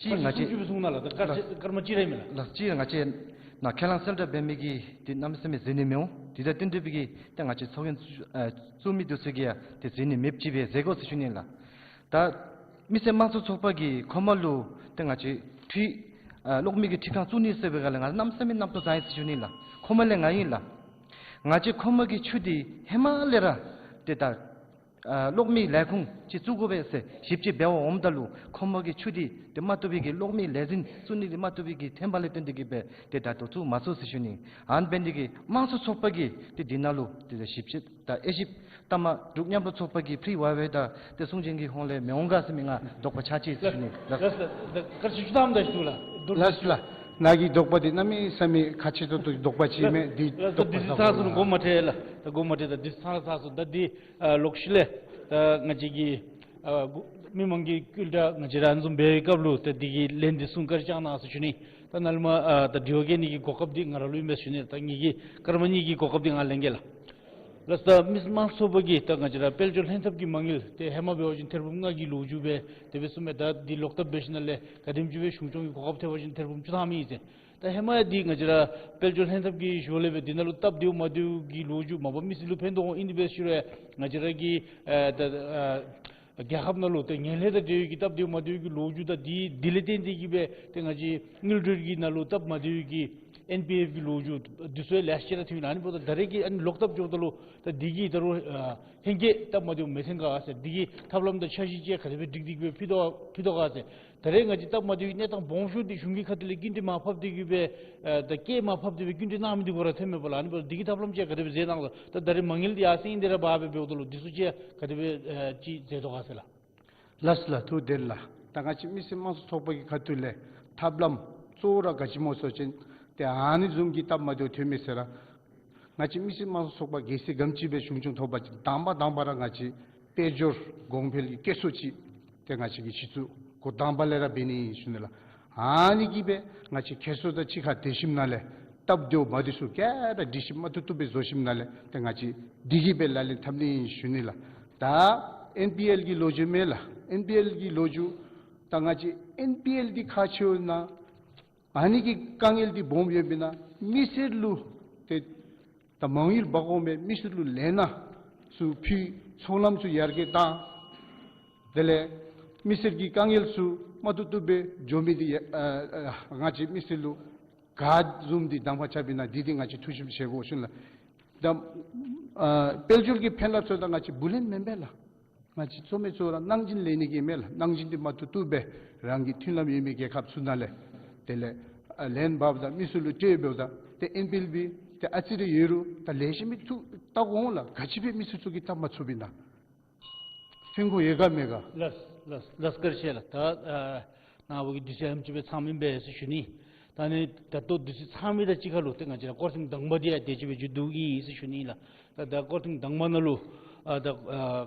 ཅིག་ང་བཅས་སུམ་ཅུ་སྦེ་གསུངས་ན་ལགས། ད་སྐར་ལགས། སྐར་མ་གཅིག་ར་མས་ལགས། ལགས། ཅིག་ང་བཅས་ནཱ་ཁས་བླངས་གསལ་བསྒྲགས་འབད་མི་གིས་ཏེ་གནམ་མེད་ས་མེད་གཟིགས་ནི་མི་འོང་། དེ་དང་བསྟུན་ཏེ་སྦེ་གིས་ཏེ་ང་བཅས་ཚོགས་རྒྱན་ཨ་བཙུགས་མི་འདི་ཚུ་གིས་ཡང་ཏེ་གཟིགས་ནི་མེདཔ་ཅིག་སྦེ་མཛད་དགོ་ཟེར་ཞུ་ནི་ལགས། ད་མི་སེར་དམངས་གཙོ་ཚོགས་པ་གིས་ཁོ་མ་ལུ་ཏེ་ང་བཅས་ཁྲུས་ཨ་གློག་མེ་གི་ཁྲུས་ཁང་བཙུགས་ནི་ཟེར་བའི་སྒང་ལས་ང་གནམ་མེད་ས་མེད་རྣམ་རྟོག་བཟང་ཡི་ཟེར་ཞུ་ནི་ལགས། ཁོ་མ་ལས་ང་ཨིན་ལགས། ང་བཅས་ཁོ་མ་གི་ཆུ་འདི་ཧེ་མ་ལས་ར་ཏེ་ད་ཨ་གློག་མེ་ལས་ཁུངས་ཅིག་བཙུགས་དགོ་པས་ཟེར་ཞིབ་དཔྱད་འབད་བར་འོངམ་ད་ལུ་ཁོ་མ་གི་ཆུ་འདི་ཏེ་མ་བཏུབ་པའི་གི་གློག་མེ་ལས་འཛིན་བཙུགས་ནི་འདི་མ་བཏུབ་པའི་གི་ཐོན་པ་ལས་བརྟེན་ཏེ་གིས་སྦེ་ཏེ་ད་ལྟོ་བཙུགས་མ་ཚུགས་ཟེར་ཞུ་ནི། ཨ་ནི་འབད་ནི་འདི་གིས་དམངས་གཙོ་ཚོགས་པ་གིས་ཏེ་འདི་ནང་ལུ་ཏེ་ཞིབ་དཔྱད་དང་དབྱེ་ཞིབ་ལྟ་མ་འབྲུག་མཉམ་རུབ་ཚོགས་པ་གི་ཕི་རི་ཝའི་ཝའི་དང་ཏེ་གསུང་བྱོན་གྱི་ཧོངས་ལས་མི་འོང་ག་ཟེར་མི་ང་དོགས་པ་ཆགས་ཅི་ཟེར་ཞུ་ནི། ལགས། ལགས་ལགས། ད་སྐར་ཆུང་ཆུང་ཙམ་ད་ཞུ་ལགས། ལགས་ལགས། ནཱ་གི་དོགས་པ་འདི་གནམ་མེད་ས་མེད་ཁག་ཆེ་ཏོག་ཏོ་གི་དོགས་པ་ཅིག་མས། ལགས་འདི་ལགས། ད་དོགས་པ་འདི་ཟ་ཚར་སོང་ནུག། དགོངསམ་མ་ཁྲེལ་ལགས། ད་དགོངསམ་མ་ཁྲེལ། ད་འདི་ཚར་ཚར་སོང་། ད་འདི་ཨ་ལོག་ཤུལ་ལས་ད་ང་བཅས་ཀྱི་ཨ་མི་མང་གི་སྐུལ་ལྕག་ང་བཅས་ར་ཨ་ནི་བཟུམ་འབད་བའི་སྐབས་ལུ་ད་འདི་གི་ལན་འདི་གསུང་བཀའ་དྲིན་བསྐྱང་གནང་ཟེར་ཞུ་ནི། ད་ནཱ་ལས་མར་ཨ་ད་དྲི་བ་བཀོད་ནི་གི་གོ་སྐབས་འདི་ང་ར་ལུ་ཨིན་པས་ཞུ་ནི། ད་ངེ་གི་སྐར་མ་གཉིས་ཀྱི་གོ་སྐབས་འདི་ང་ལེན་གེ་ལགས། ལགས། ད་མི་སེར་དམངས་གཙོ་ཚོགས་པ་གིས་ད་ང་བཅས་ར་དཔལ་འབྱོར་ལྷན་ཐབས་ཀྱི་མ་དངུལ་ཏེ་ཧེ་མ་འབད་བ་ཅིན་ཐེར་འབུམ་ལྔ་གི་ལོ་རྒྱུས་སྦེ་དེ་སྦེ་གསུངས་མས། ད་འདི་ལོག་བཏབ་འབད་ཞིནམ་ལས་ག་དེམ་ཅིག་སྦེ་གཞུང་སྐྱོང་གི་གོ་སྐབས་ཐོབ་པ་ཅིན་ཐེར་འབུམ་བཅུ་ཐམ་ཨིན་ཟེར། ད་ཧེ་མ་འདི་ང་བཅས་ར་དཔལ་འབྱོར་ལྷན་ཐབས་ཀྱིས་ཞུ་བ་ལས་སྦེ་འདི་ནང་ལུ་སྟབས་བདེཝ་མ་བདེཝ་གི་ལོ་རྒྱུས་མ་པ་མི་སེར་ལུ་ཕན་ཐོགས་འོང་། ཨིན་དེ་སྦེ་ཞུ་རུང་ང་བཅས་ར་གི་ཨ་ད་ཨ་རྒྱལ་ཁབ་ནང་ལུ་ཏེ་ངན་ལྷད་དང་འབྲེལ་བའི་གི་སྟབས་བདེཝ་མ་བདེཝ་གི་ལོ་རྒྱུས་དང་འདི་འདི་ལས་བརྟེན་ཏེ་གིས་སྦེ་ཏེ་ང་བཅས་དངུལ་འབྲེལ་གྱི་ནང་ལུ་སྟབས་མ་བདེཝ་གི་ཨེན་པི་ཨེཕ་གི་ལོ་རྒྱུས་འདི་ཚུ་ཡང་ལེ་ཤ་ཅིག་ར་ཐོན་ཡི་ལགས། ཨ་ནི་འབདཝ་ད་ད་རེས་ཀྱི་ཨ་ནི་ལོག་བཏབ་འགྱོཝ་ད་ལུ་ད་འདི་གིས་ད་རུང་ཨ་ལྷན་རྒྱས་སྟབས་མ་བདེཝ་མི་ཐོན་ག་ཟེར། འདི་གི་ཐབས་ལམ་དང་འཆར་གཞི་ཅིག་ག་དེ་སྦེ་སྒྲིག་སྟེ་གིས་སྦེ་ཕུལ་དོ་ཕུལ་དོ་ག་ཟེར། ད་རེས་ང་བཅས་སྟབས་མ་བདེཝ་གི་གནས་སྟངས་སྦོམ་ཤོས་འདི་གཞུང་གི་ཁ་ཐུག་ལས་སྐྱིན་འགྲུལ་མར་ཕབ་སྟེ་གིས་སྦེ་ཨ་ད་སྐྱེད་མར་ཕབ་སྟེ་སྦེ་སྐྱིན་འགྲུལ་གནང་མི་འདི་གུ་ར་ཐོན་མས་པ་ལགས། ཨ་ནི་འབདཝ་ད་འདི་གི་ཐབས་ལམ་ཅིག་ག་དེ་སྦེ་མཛད་གནང་ལགས། ད་ད་རེས་མ་དངུལ་འདི་ཡར་སེང་ཨིན་དེ་ར་འབག་སྦེ་འབདཝ་ད་ལུ་འདི་ཚུ་ཅིག་ག་དེ་སྦེ་ཨ་ཅིག་མཛད་དོ་ག་ཟེར་ལགས། ལགས་ལགས། ཐུགས་བདེ་ལགས། ད་ང་བཅས་མི་སེར་དམངས་གཙོ་ཚོགས་པ་གི་ཁ་ཐུག་ལས་ཐབས་ལམ་གཙོ་བོ་ར་ག་ཅི་སྨོ་ཟེར་བ་ཅིན་ཏེ་ཨ་ནི་བཟུམ་གྱི་སྟབས་མ་བདེཝ་ཐོན་མི་ཟེར་ར་ང་བཅས་མི་སེར་དམངས་གཙོ་ཚོགས་པ་གལ་སྲིད་ག་དེམ་ཅིག་སྦེ་གཞུང་སྐྱོང་ཐོབ་པ་ཅིན་དང་པ་དང་པ་ར་ང་བཅས་དཔལ་འབྱོར་གོང་འཕེལ་གྱི་བཀོད་ཚོགས་ཅིག་ཏེ་ང་བཅས་ཀྱིས་གཞི་བཙུགས་འགོ་དང་པ་ལས་ར་འབད་ནི་ཨིན་ཞུ་ནི་ལགས། ཨ་ནི་གིས་སྦེ་ང་བཅས་ཁྱེད་ཚུ་དང་གཅིག་ཁར་སྡོད་ཞིནམ་ལས་སྟབས་བདེཝ་མ་བདེཝ་ཚུ་ག་ར་སྒྲིག་ཞིབ་མ་བཏུབ་བཏུབ་སྦེ་བཟོ་ཞིནམ་ལས་ཏེ་ང་བཅས་འདི་གིས་སྦེ་ལག་ལེན་འཐབ་ནི་ཨིན་ཞུ་ནི་ལགས། ད་ཨེན་པི་ཨེལ་གྱི་ལོ་རྒྱུས་མས་ལགས། ཨེན་པི་ཨེལ་གྱི་ལོ་རྒྱུས་ད་ང་བཅས་ཨེན་པི་ཨེལ་འདི་ཁག་ཆེཝ་ཨིན་ན་ཨ་ནི་གི་དཀའ་ངལ་འདི་སྦོམ་ཡོདཔ་ཨིན་ན་མི་སེར་ལུ་ཏེ་ད་མ་དངུལ་འབག་འོང་མི་མི་སེར་ལུ་ལེན་ནི་ཚུ་ཕུལ། ཚོང་ལམ་ཚུ་ཡར་རྒྱས་བཏང་། དེ་ལས་མི་སེར་གྱི་དཀའ་ངལ་ཚུ་མ་བཏུབ་བཏུབ་སྦེ་འགྱོ་མི་འདི་ཨ་ཨ་ང་བཅས་མི་སེར་ལུ་ག་བཟུམ་འདི་གདམ་ཁ་རྐྱབ་ཨིན་ན་འདི་འདི་ང་བཅས་ཐུགས་ཞིབ་བཞེས་དགོ་ཞུ་ནི་ལགས། ད་ ཨ་དཔལ་འབྱོར་གྱི་ཕན་རླབས་ཚུ་ད་ང་བཅས་བུ་ལོན་མེན་པས་ལགས། ང་བཅས་ཚོ་མི་ཚུ་ར་གནང་སྦྱིན་ལེན་ནི་གི་མེན་ལགས། གནང་སྦྱིན་འདི་མ་ཐུབ་ཐུབ་སྦེ་རང་གི་མཐུན་ལམ་ཡོད་མི་རྒྱལ་ཁབ་ཚུ་ནང་ལས་དེ་ལས་ཨ་ལེན་འབགཔ་དང་མི་ཚུ་ལུ་སྤྲོད་འབདཝ་ད་ཏེ་ཨེན་པི་ཨེལ་བི་ཏེ་ཨ་ཙི་རེ་ཡོད་རུང་ད་ལེགས་ཤོམ་སྦེ་ཐུགས་བལྟ་དགོ་འོང་ལགས། ག་ཅི་སྦེ་མི་ཚུ་ཚུ་གིས་བལྟ་མ་ཚུགས་པས་ན། ཕན་ཁེ་ཡོད་ག་མེད་ག། ལགས་ལགས་ལགས་བཀའ་དྲིན་ཆེ་ལགས། ད་ཨ་ནཱ་བུ་གི་དུས་ཚོད་ཨེམ་ཅིག་སྦེ་ཚངམ་ཨིན་པས་ཟེར་ཞུ་ནི། ད་ནི་ད་ལྟོ་དུས་ཚོད་ཚངམ་ད་ཅིག་ཁར་ལུ་ཏེ་ང་བཅས་ར་སྐོར་ཐེངས་དང་པ་འདི་ཡང་དེ་ཅིག་སྦེ་མཇུག་བསྡུ་གེ་ཟེར་ཞུ་ནི་ལགས། ད་ད་སྐོར་ཐེངས་དང་པ་ནང་ལུ་ཨ་ད་ཨ་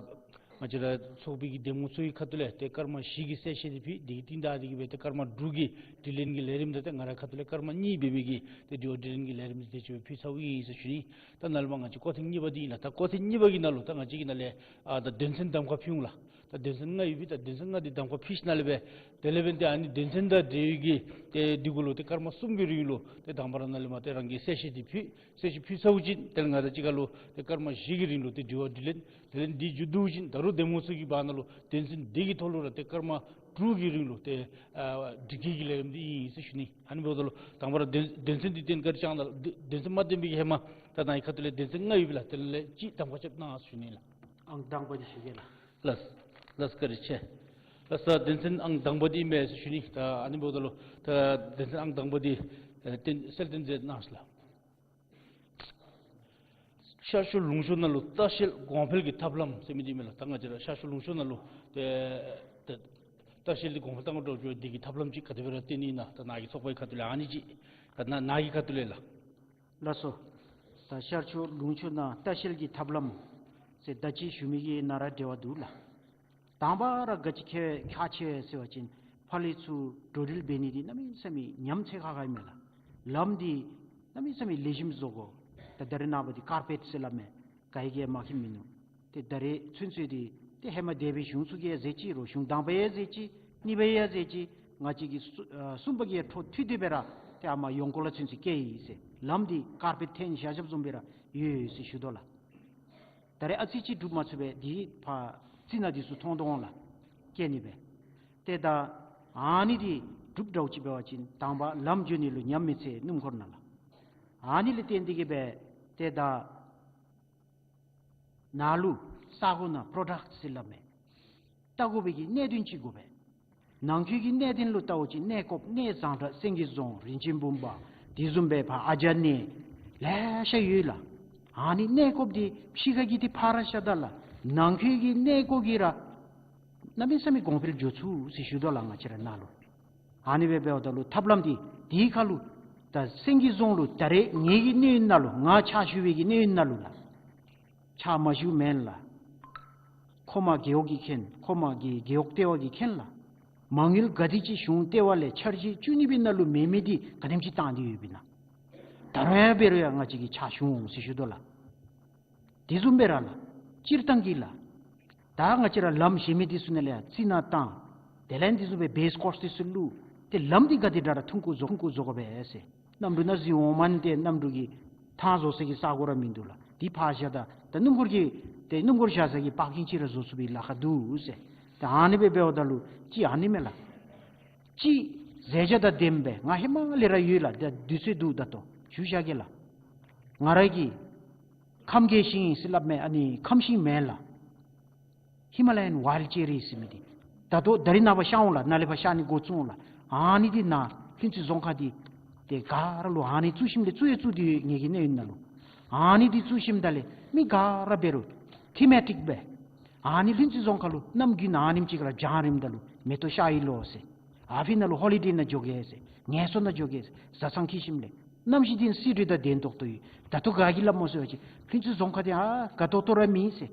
ང་བཅས་ར་ཚོགས་པའི་གི་གདམ་ངོ་ཚུ་གི་ཁ་ཐུག་ལས་ཏེ་སྐར་མ་བཞི་གི་གསལ་བཤད་འདི་ཕུལ། དེ་གི་རྟིང་བདའ་སྟེ་གི་སྦེ་ཏེ་སྐར་མ་དྲུག་གི་དྲི་ལན་གྱི་ལས་རིམ་དང་ཏེ་ང་རའི་ཁ་ཐུག་ལས་སྐར་མ་གཉིས་འབད་བའི་གི་ཏེ་དྲི་བ་དྲིས་ལན་གྱི་ལས་རིམ་འདི་དེ་ཅིག་སྦེ་ཕུལ་ཚརཝ་ཨིན་ཟེར་ཞུ་ནི། ད་ནཱ་ལས་མར་ང་བཅས་སྐོར་ཐེངས་གཉིས་པ་འདི་ཨིན་ལགས། ད་སྐོར་ཐེངས་གཉིས་པ་གི་ནང་ལུ་ད་ང་བཅས་ཀྱི་ནང་ལས་ཨ་ད་དོན་ཚན་གདམ་ཁ་ཕུལ་འོང་ལགས། ད་དོན་ཚན་ལྔ་ཡོད་པས། ད་དོན་ཚན་ལྔ་འདི་གདམ་ཁ་ཕུལ་ཞིནམ་ལས་སྦེ་དེ་ལས་འབདན་ཏེ་ཨ་ནི་དོན་ཚན་དང་འབྲེལ་བའི་གི་ཏེ་འདི་གུ་ལུ་ཏེ་སྐར་མ་གསུམ་གྱི་རིང་ལུ་ཏེ་དང་པ་ར་ནཱ་ལས་མར་ཏེ་རང་གི་གསལ་བཤད་འདི་ཕུལ། གསལ་བཤད་ཕུལ་ཚརཝ་ཅིག་དེ་ལས་ང་དང་གཅིག་ཁར་ལུ་ཏེ་སྐར་མ་བཞི་གི་རིང་ལུ་ཏེ་དྲི་བ་དྲིས་ལན། དེ་ལས་འདི་མཇུག་བསྡུ་ཞིནམ་ད་རུང་གདམ་ངོ་ཚུ་གི་བར་ན་ལུ་དོན་ཚན་འདི་གི་ཐོག་ལུ་ར་ཏེ་སྐར་མ་དྲུག་གི་རིང་ལུ་ཏེ་ཨ་དྲི་བཀོད་ཀྱི་ལས་རིམ་འདི་ཨིན་ཟེར་ཞུ་ནི། ཨ་ནི་འབདཝ་ད་ལུ་དང་པ་ར་དོན་དོན་ཚན་འདི་ཏན་ཁ་ར་ཅིག་ཨ་ནཱ་ལུ་དོན་དོན་ཚན་མ་བཏོན་པའི་གི་ཧེ་མ་ད་ནཱ་གི་ཁ་ཐུག་ལས་དོན་ཚན་ལྔ་ཡོད་པས་ལགས། དེ་ལས་གཅིག་གདམ་ཁ་རྐྱབ་གནང་ཟེར་ཞུ་ནི་ལགས། ཨང་དང་པ་འདི་ཞུ་གེ་ལགས། ལགས་ལགས་བཀའ་དྲིན་ཆེ། ལགས་སོ། དོན་ཚན་ཨང་དང་པ་འདི་ཨིན་པས་ཟེར་ཞུ་ནི། ད་ཨ་ནི་འབདཝ་ད་ལུ་ད་དོན་ཚན་ཨང་དང་པ་འདི་ཨེ་གསལ་སྟོན་མཛད་གནང་ཟེར་ལགས། ཤར་ཕྱོགས་ལུང་ཕྱོགས་ནང་ལུ་ལྟ་བཤལ་གོང་འཕེལ་གྱི་ཐབས་ལམ་ཟེར་མི་འདི་མས་ལགས། ད་ང་བཅས་ར་ཤར་ཕྱོགས་ལུང་ཕྱོགས་ནང་ལུ་ཏེ་ཏེ་ལྟ་བཤལ་འདི་གོང་འཕེལ་གཏང་དགོ་འདྲཝ་འདི་གི་ཐབས་ལམ་ཅིག་ག་དེ་སྦེ་ར་བཏོན་ནི་ཨིན་ན། ད་ནཱ་གི་ཚོགས་པའི་ཁ་ཐུག་ལས་ཨ་ནི་ཅིག་ད་ནཱ་ནཱ་གི་ཁ་ཐུག་ལས་ལགས། ལགས་སོ། ད་ཤར་ཕྱོགས་ལུང་ཕྱོགས་ནང་ལྟ་བཤལ་གྱི་ཐབས་ལམ་ཟེར་ད་ཅི་ཞུ་མི་གི་ནང་ར་འབྲེལ་བ་འདུག་ལགས། དང་པ་ར་ག་ཅི་ཁག་ཁག་ཆེ་ཟེར་བ་ཅིན་ཕར་ལས་ཚུར་འགྲོ་འགྲུལ་འབད་ནི་འདི་གནམ་མེད་ས་མེད་ཉམས་ཚད་ཁག་ཁག་ཨིན་མས་ལགས། ལམ་འདི་གནམ་མེད་ས་མེད་ལེགས་ཤོམ་བཟོ་དགོ། ད་ད་རེས་ནངས་པ་འདི་ཀར་པེཊ་ཟེར་སླབ་མས། ག་གིས་ཡང་མ་མཁྱེན་མིན་ནུག། ཏེ་ད་རེས་ཚུན་ཚོད་འདི་ཏེ་ཧེ་མ་འདས་པའི་གཞུང་ཚུ་གིས་ཡང་མཛད་ཅི། རོགས་གཞུང་དང་པའི་ཡང་མཛད་ཅི། གཉིས་པའི་ཡང་མཛད་ཅི། ང་བཅས་ཀྱི་གསུ་ཨ་གསུམ་པ་གི་ཡང་འཕྲོ་མཐུད་དེ་སྦེ་ར་ཏེ་ཨ་མ་ཡོངས་སྐོར་ལ་ཚུན་ཚོད་བསྐྱལ་ཡི་ཟེར། ལམ་འདི་ཀར་པེཊ་འཐེན་བཞག་བཞགཔ་བཟུམ་སྦེ་ར་ཡོད་ཡོད་ཟེར་ཞུ་དོ་ལགས། ད་རེས་ཨ་ཙི་ཅིག་སྒྲུབ་མ་ཚུགས་པས། འདི་ཕར་རྩི་ནག་འདི་ཚུ་མཐོང་དོ་འོང་ལགས། བསྐྱལ་ནི་སྦེ། ཏེ་ད་ཨ་ནི་འདི་སྒྲུབ་འདྲཝ་ཅིག་འབད་བ་ཅིན་དང་པ་ལམ་འགྱོ་ནི་ལུ་ཉམས་མི་ཚད་སྣུམ་འཁོར་ནང་ལགས། ཨ་ནི་ལས་བརྟེན་ཏེ་གི་སྦེ་ཏེ་ད་ནཱ་ལུ་ས་གོ་ནང་པྲོ་ཌག་ཊི་ཟེར་སླབ་མས། བལྟ་དགོ་པའི་གི་གནད་དོན་ཅིག་དགོ་པས། ནང་འཁོད་ཀྱི་གནད་དོན་ལུ་བལྟ་བ་ཅིན་གནས་སྐོརཔ་གནས་བཟང་དྲག་སེང་གེ་རྫོང་རིན་ཆེན་འབུམ་པ་དེ་བཟུམ་སྦེ་ཕར་ཨ་ཇ་གནས་ལེ་ཤ་ཡོད་ལགས། ཨ་ནི་གནས་སྐོརཔ་འདི་ཕྱི་ཁ་གི་འདི་ཕར་ར་བཞག་ད་ལགས། ནང་འཁོད་ཀྱི་གནས་སྐོར་གྱི་ར་གནམ་མེད་ས་མེད་གོང་འཕེལ་འགྱོ་ཚུགས་ཟེར་ཞུ་དོ་ལགས། ང་བཅས་ར་ནཱ་ལུ། ཨ་ནི་སྦེ་འབདཝ་ད་ལུ་ཐབས་ལམ་འདི་དེའི་ཁར་ལུ་ད་སེང་གེ་རྫོང་ལུ་ད་རེས་ངེ་གི་གནས་ཡུན་ནང་ལུ་ང་ཕྱག་ཞུ་བའི་གི་གནས་ཡུན་ནང་ལུ་ལགས། ཕྱག་མ་ཞུ་མེན་ལགས། ཁོ་མ་རྒེད་འོག་གིས་མཁྱེན། ཁོ་མ་གི་རྒེད་འོག་ལྟེ་བ་གིས་མཁྱེན་ལགས། མ་དངུལ་ག་དེ་ཅིག་གཞུང་ལྟེ་བ་ལས་འཆར་གཞི་བཅུ་གཉིས་པའི་ནང་ལུ་མེད་མི་འདི་ག་དེམ་ཅིག་བཏང་སྟེ་ཡོད་པས་ན། ད་རུང་ཡང་འབད་རུང་ཡང་ང་བཅས་ཀྱིས་ཕྱག་ཞུ་འོང་ཟེར་ཞུ་དོ་ལགས། དེ་བཟུམ་སྦེ་ར་ལགས། སྤྱིར་བཏང་གི་ལགས། ད་ང་བཅས་ར་ལམ་བཞེངས་མི་འདི་ཚུ་ནང་ལས་ཡང་རྩི་ནག་བཏང་། དེ་ལས་འདི་བཟུམ་སྦེ་བེསི་ཀོརསི་འདི་ཚུ་བླུགས། ཏེ་ལམ་འདི་ག་དེ་དྲག་ར་ཐུང་ཀུ་བཟོ་ཐུང་ཀུ་བཟོ་དགོ་པས་ཟེར། གནམ་གྲུ་ནང་འཛུལ་འོང་མ་ནི་ཏེ་གནམ་གྲུ་གི་ཐང་བཟོ་ས་གི་ས་གོ་ར་མིན་འདུག་ལགས། འདི་ཕར་བཞག་ད་ད་སྣུམ་འཁོར་གྱི་ཏེ་སྣུམ་འཁོར་བཞག་ས་གི་པར་ཀིང་ཅིག་ར་བཟོ་ཚུགས་པའི་ལཱ་ཁག་འདུག་ཟེར། ད་ཨ་ནི་སྦེ་འབདཝ་ད་ལུ་ཅིག་ཨ་ནི་མས་ལགས། ཅིག་མཛད་བྱ་དང་ལྡནམ་སྦེ་ང་ཧེ་མ་ལས་ར་ཡོད་ལགས། ད་དུས་ཚོད་འདུག། ད་ལྟོ་ཞུ་བཞག་གེ་ལགས། ང་ར་གི་ཁམས་རྒྱལ་ཤིང་ཟེར་སླབ་མས། ཨ་ནི་ཁམས་ཤིང་མེན་ལགས། ཧི་མ་ལ་ཡཱན་ཝའིལཌ་ཅེ་རི་ཟེར་མི་འདི། ད་ལྟོ་ད་རེས་ནངས་པ་ཤར་འོང་ལགས། ནཱ་ལས་ཕར་ཤར་ནི་འགོ་བཙུགས་འོང་ལགས། ཨ་ནི་འདི་ནཱ་ལྷུན་རྩེ་རྫོང་ཁག་འདི་ཏེ་ག་ར་ལུ་ཨ་ནི་བཙུགས་ཞིནམ་ལས་བཙུགས་ཡང་བཙུགས་ཏེ་ཡོད། ངེ་གི་གནས་ཡུན་ནང་ལུ་ཨ་ནི་འདི་བཙུགས་ཞིནམ་ད་ལས་མི་ག་ར་འབད་རུང་ཐི་མེ་ཊིཀ་སྦེ་ཨ་ནི་ལྷུན་རྩེ་རྫོང་ཁག་ལུ་གནམ་དགུན་ཨ་ནེམ་ཅིག་ཁར་ར་བྱང་རིམ་ད་ལུ་མེ་ཏོག་ཤར་ཡི་ལོ་ཟེར། ཨ་ཕི་ནང་ལུ་ཧོ་ལི་ཌེ་ནང་འགྱོ་གེ་ཟེར། ངལ་གསོ་ནང་འགྱོ་གེ་ཟེར། བཟའ་ཚང་འཁྱིད་ཞིནམ་ལས་གནམ་གཤིས་འདི་ནི་བསིལ་དྲོད་དང་ལྡན་ཏོག་ཏོ་ཡོད། ད་ལྟོ་ག་གིས་སླབ་སྨོ་ཟེར་བ་ཅིན་ལྷུན་རྩེ་རྫོང་ཁག་འདི་ཨ་དགའ་ཏོག་ཏོ་ར་མེད་ཟེར།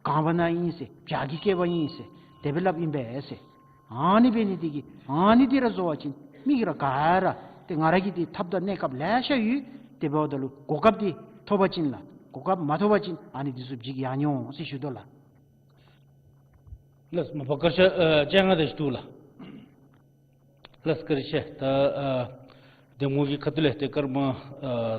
གངས་བ་ནང་ཨིན་ཟེར། བྱག་གི་སྐེད་པ་ཨིན་ཟེར། དེ་སྦེ་སླབ་ཨིན་པས་ཟེར། ཨ་ནི་འབད་ནི་འདི་གིས་ཨ་ནི་འདི་ར་བཟོ་བ་ཅིན་མི་གིས་ར་ག་ར་ཏེ་ང་ར་གིས་འདི་ཐབས་དང་གནས་སྐབས་ལེ་ཤ་ཡོད། དེ་འབདཝ་ད་ལུ་གོ་སྐབས་འདི་ཐོབ་པ་ཅིན་ལགས། གོ་སྐབས་མ་ཐོབ་པ་ཅིན་ཨ་ནི་འདི་ཚུ་བརྗེད་ཡར་འོང་ཟེར་ཞུ་དོ་ལགས། ལགས་སོ། མ་པ་བཀའ་ཤག་ཨ་བཅོ་ལྔ་དེ་ཅིག་འདུག་ལགས། ལགས་བཀའ་དྲིན་ཆེ། ད་ཨ་གདམ་ངོ་གི་ཁ་ཐུག་ལས་ཏེ་སྐར་མ་ཨ་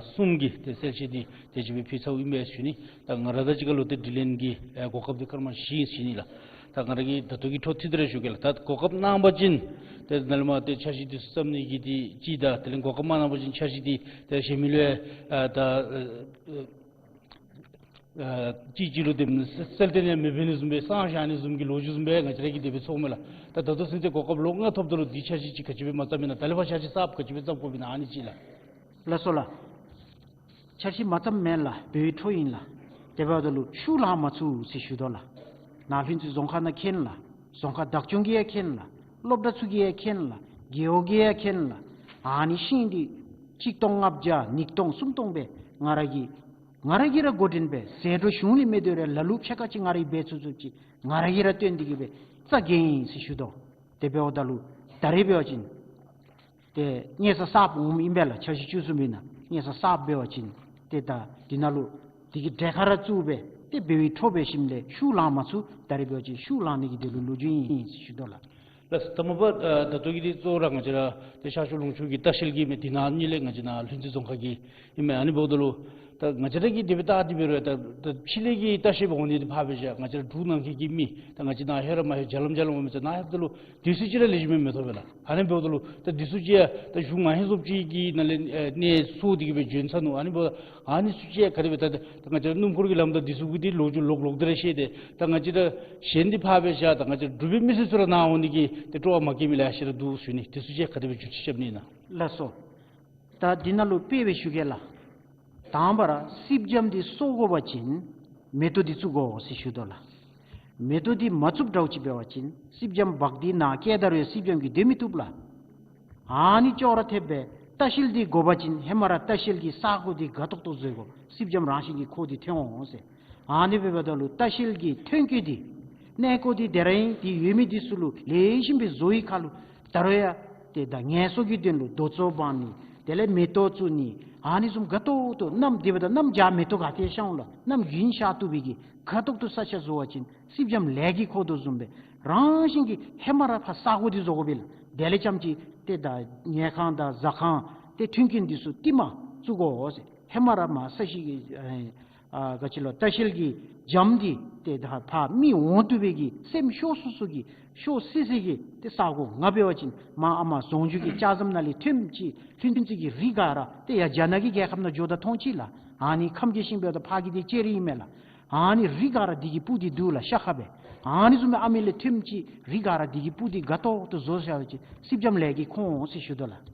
གསུམ་གྱི་ཏེ་གསལ་བཤད་འདི་དེ་ཅིག་སྦེ་ཕུལ་ཚརཝ་ཨིན་པས་ཞུ་ནི། ད་ང་ར་དང་གཅིག་ཁར་ལུ་ཏེ་དྲི་ལན་གྱི་ཨ་གོ་སྐབས་འདི་སྐར་མ་བཞི་ཨིན་ཞུ་ནི་ལགས། ད་ང་ར་གིས་ད་ལྟོ་གི་འཕྲོ་མཐུད་དེ་ར་ཞུ་གེ་ལགས། ད་གོ་སྐབས་གནང་པ་ཅིན་ཏེ་ནཱ་ལས་མར་ཏེ་འཆར་གཞི་འདི་ཚུ་བརྩམ་ནི་གི་འདི་གཅིག་དང་དེ་ལས་གོ་སྐབས་མ་གནང་པ་ཅིན་འཆར་གཞི་འདི་ཏེ་གཞན་མི་ལུ་ཨ་ད་ཨ་ ཨ་གཅིག་གཅིག་ལུ་དེ་སེལ་ཏེ་ནི་མི་འབད་ནི་བཟུམ་སྦེ་སངས་རྒྱས་ནི་བཟུམ་གྱི་ལོ་རྒྱུས་བཟུམ་སྦེ་ང་བཅས་ར་གིས་དེ་སྦེ་ཚོརཝ་མས་ལགས། ད་ད་ལྟོ་ཚུན་ཚོད་གོ་སྐབས་ལོ་ལྔ་ཐོབ་ད་ལུ་དེ་འཆར་གཞི་ཅིག་ག་ཅི་སྦེ་མ་བརྩམས་མེན་ན། ད་ལས་ཕར་འཆར་གཞི་གསརཔ་ག་ཅི་སྦེ་བརྩམ་དགོཔ་ཨིན་ན་ཨ་ནི་ཅིག་ལགས། ལགས་སོ་ལགས། འཆར་གཞི་མ་བརྩམས་མེན་ལགས། འབད་བའི་འཕྲོ་ཨིན་ལགས། དེ་འབདཝ་ད་ལུ་ཤུགས་ལང་མ་ཚུགས་ཟེར་ཞུ་དོ་ལགས། ནཱ་ལྷུན་རྩེ་རྫོང་ཁག་ནང་མཁྱེན་ལགས། རྫོང་ཁག་བདག་སྐྱོང་གིས་ཡང་མཁྱེན་ལགས། སློབ་གྲྭ་ཚུ་གིས་ཡང་མཁྱེན་ལགས། རྒེད་འོག་གིས་ཡང་མཁྱེན་ལགས། ཨ་ནི་ཤིང་འདི་གཅིག་སྟོང་ལྔ་བརྒྱ་ཉིས་སྟོང་སུམ་སྟོང་སྦེ་ང་ར་གིས་ང་ར་གིས་ར་འགོ་འདྲེན་འབད་ཟད་འགྲོ་གཞུང་ལས་མེད། དེ་ར་ལ་ལུ་ཕྱེད་ཀ་ཅིག་ང་ར་གིས་འབད་ཚུགས་ཚུགསཔ་ཅིག་ང་ར་གིས་ར་བཏོན་ཏེ་གིས་སྦེ་རྩ་འགེངས་ཡི་ཟེར་ཞུ་དོ། དེ་འབདཝ་ད་ལུ་ད་རེས་འབད་བ་ཅིན་ཏེ་གཉེར་ས་གསརཔ་འོངམ་ཨིན་པས་ལགས། འཆར་གཞི་བཅུ་གསུམ་པའི་ནང་གཉེར་ས་གསརཔ་འབད་བ་ཅིན་ཏེ་ད་འདི་ནང་ལུ་དེ་གི་གྲལ་ཁར་ར་བཙུགས་སྦེ་ཏེ་འབད་བའི་འཕྲོ་འབད་ཞིནམ་ལས་ཤུགས་ལང་མ་ཚུགས། ད་རེས་འབད་བ་ཅིན་ཤུགས་ལང་ནི་གི་དོན་ལུ་ལོ་རྒྱུས་ཨིན་ཟེར་ཞུ་དོ་ལགས། ལགས། ད་མ་པ་ཨ་ད་ལྟོ་གི་འདི་གཙོ་བོ་ར་ང་བཅས་ར་ཏེ་ཤར་ཕྱོགས་ལུང་ཕྱོགས་ཀྱི་ལྟ་བཤལ་གྱི་མི་འདི་ནང་གཉིས་ལས་ང་བཅས་ནཱ་ལྷུན་རྩེ་རྫོང་ཁག་གི་ཨིན་མས། ཨ་ནི་འབདཝ་ད་ལུ་ད་ང་བཅས་ར་གིས་དེ་སྦེ་བལྟ་སྟེ་འབད་རུང་ད་ད་ཕྱི་ལས་ཀྱི་ལྟ་བཤལཔ་འོང་ནི་འདི་ཕར་སྦེ་བཞག། ང་བཅས་ར་འབྲུག་ནང་འཁོད་ཀྱི་མི་ད་ང་བཅས་ནཱ་ལྷོད་ར་མ་ལྷོད་རྒྱ་ལམ་རྒྱ་ལམ་འོང་མི་ཚུ་ནཱ་ལྷོདཔ་ད་ལུ་དུས་ཚོད་ཅིག་ར་ལེགས་ཤོམ་སྦེ་མི་ཐོབ་པས་ལགས། ཨ་ནི་འབདཝ་ད་ལུ་ད་དུས་ཚོད་ཅིག་ཡང་ད་གཞུང་མང་ཧེང་སློབ་ཆེན་གྱི་ནང་ལས་ཨེ་གནས་སོར་ཏེ་གིས་སྦེ་བྱོན་ཚར་ནུག། ཨ་ནི་འབདཝ་ད་ཨ་ནི་ཚུ་ཅིག་ཡང་ག་དེ་སྦེ་ད་ད་ང་བཅས་ར་སྣུམ་འཁོར་གྱི་ལམ་དང་འདི་ཚུ་གི་འདི་ལོ་རྒྱུས་ལོག་ལོག་སྟེ་ར་ཤེས་ཏེ་ད་ང་བཅས་ར་གཞན་འདི་ཕར་སྦེ་བཞག། ད་ང་བཅས་ར་འབྲུག་པའི་མི་སེར་ཚུ་ར་ནཱ་འོང་ནི་གི་ཏེ་སྤྲོ་བ་མ་སྐྱེ་མི་ལེ་ཤ་ར་འདུག་ཟེར་ཞུ་ནི། འདི་ཚུ་ཅིག་ཡང་ག་དེ་སྦེ་བསྒྱུར་བཅོས་རྐྱབ་ནི་ཨིན་ན། ལགས་སོ། ད་འདི་ནང་ལུ་དཔེ་སྦེ་ཞུ་གེ་ལགས། དང་པ་ར་སིལ་འཇམ་འདི་གསོ་དགོ་པ་ཅིན་མེ་ཏོག་འདི་བཙུགས་དགོ་ཟེར་ཞུ་དོ་ལགས། མེ་ཏོག་འདི་མ་བཙུགསཔ་འདྲཝ་ཅིག་འབད་བ་ཅིན་སིལ་འཇམ་འབག་འདི་ནཱ་བཀལ་ད་རུང་ཡང་སིལ་འཇམ་གྱིས་སྡོད་མི་བཏུབ་ལགས། ཨ་ནི་ཅོག་ར་འཐདཔ་སྦེ་ལྟ་བཤལ་འདི་དགོ་པ་ཅིན་ཧེ་མ་ར་ལྟ་བཤལ་གྱི་ས་གོ་འདི་དགའ་ཏོག་ཏོ་བཟོ་དགོ། སིལ་འཇམ་རང་བཞིན་གྱིས་ཁོ་འདི་ཐོན་འོང་ཟེར། ཨ་ནི་འབདཝ་ད་ལུ་ལྟ་བཤལ་གྱི་ཐོན་སྐྱེད་འདི་གནས་སྐོར་འདི་དེ་ར་ཨིན། འདི་ཡོད་མི་འདི་ཚུ་ལུ་ལེགས་ཤོམ་སྦེ་བཟོ་བའི་ཁར་ལུ་ད་རུང་ཡང་ཏེ་ད་ངལ་གསོ་གི་དོན་ལུ་རྡོ་བཙོ་འབག་ནི་དེ་ལས་མེ་ཏོག་བཙུགས་ནི་ཨ་ནི་བཟུམ་དགའ་ཏོག་ཏོ་གནམ་དེ་འབདཝ་ད་གནམ་བྱཱར་མེ་ཏོག་ག་ཏེ་ཤར་འོང་ལགས། གནམ་དགུན་ཤར་བཏུབ་པའི་གི་དགའ་ཏོག་ཏོ་ས་ཆ་བཟོ་བ་ཅིན་སིལ་འཇམ་ལས་ཀྱིས་ཁོ་དོ་བཟུམ་སྦེ་རང་བཞིན་གྱིས་ཧེ་མ་ར་ཕར་ས་གོ་འདི་བཟོ་དགོ་པས་ལགས། དེ་ལས་རྐྱངམ་ཅིག་ཏེ་ད་ཉལ་ཁང་དང་ཟ་ཁང་ཏེ་མཐུན་རྐྱེན་འདི་ཚུ་བསྟུན་མ་བཙུགས་དགོ་ཟེར། ཧེ་མ་ར་མར་ས་གཞི་གི་ཨ་ཨ་ག་ཅི་ལོ་ལྟ་བཤལ་གྱི་འཇམ་འདི་ཏེ་ད་ཕར་མི་འོང་བཏུབ་པའི་གི་སེམས་ཤོར་སོ་སོ་གི་ཤོར་སི་སི་གི་ཏེ་ས་གོ་ང་འབད་བ་ཅིན་མར་ཨ་མ་ཟུང་འཇུག་གི་ལྕགས་ཟམ་ནང་ལས་ཐོནམ་ཅིག་ལྷུན་རྩེ་གི་རི་ག་ར་ཏེ་ཡར་རྒྱ་ནག་གི་རྒྱལ་ཁབ་ནང་འགྱོཝ་ད་མཐོང་ཅི་ལགས། ཨ་ནི་ཁམས་ཀྱི་ཤིང་འབདཝ་ད་ཕར་གི་འདི་ལྕེ་རི་ཨིན་མས་ལགས། ཨ་ནི་རི་ག་ར་འདི་གིས་སྤུ་འདི་བསྡུ་ལགས་ཤ་ཁ་སྦེ། ཨ་ནི་བཟུམ་སྦེ་ཨ་མི་ལས་ཐོནམ་ཅིག་རི་ག་ར་འདི་གིས་སྤུ་འདི་དགའ་ཏོག་ཏོ་བཟོ་བཞག་པ་ཅིན་སིལ་འཇམ་ལས་ཀྱིས་ཁོ་འོང་ཟེར་ཞུ་དོ་ལགས།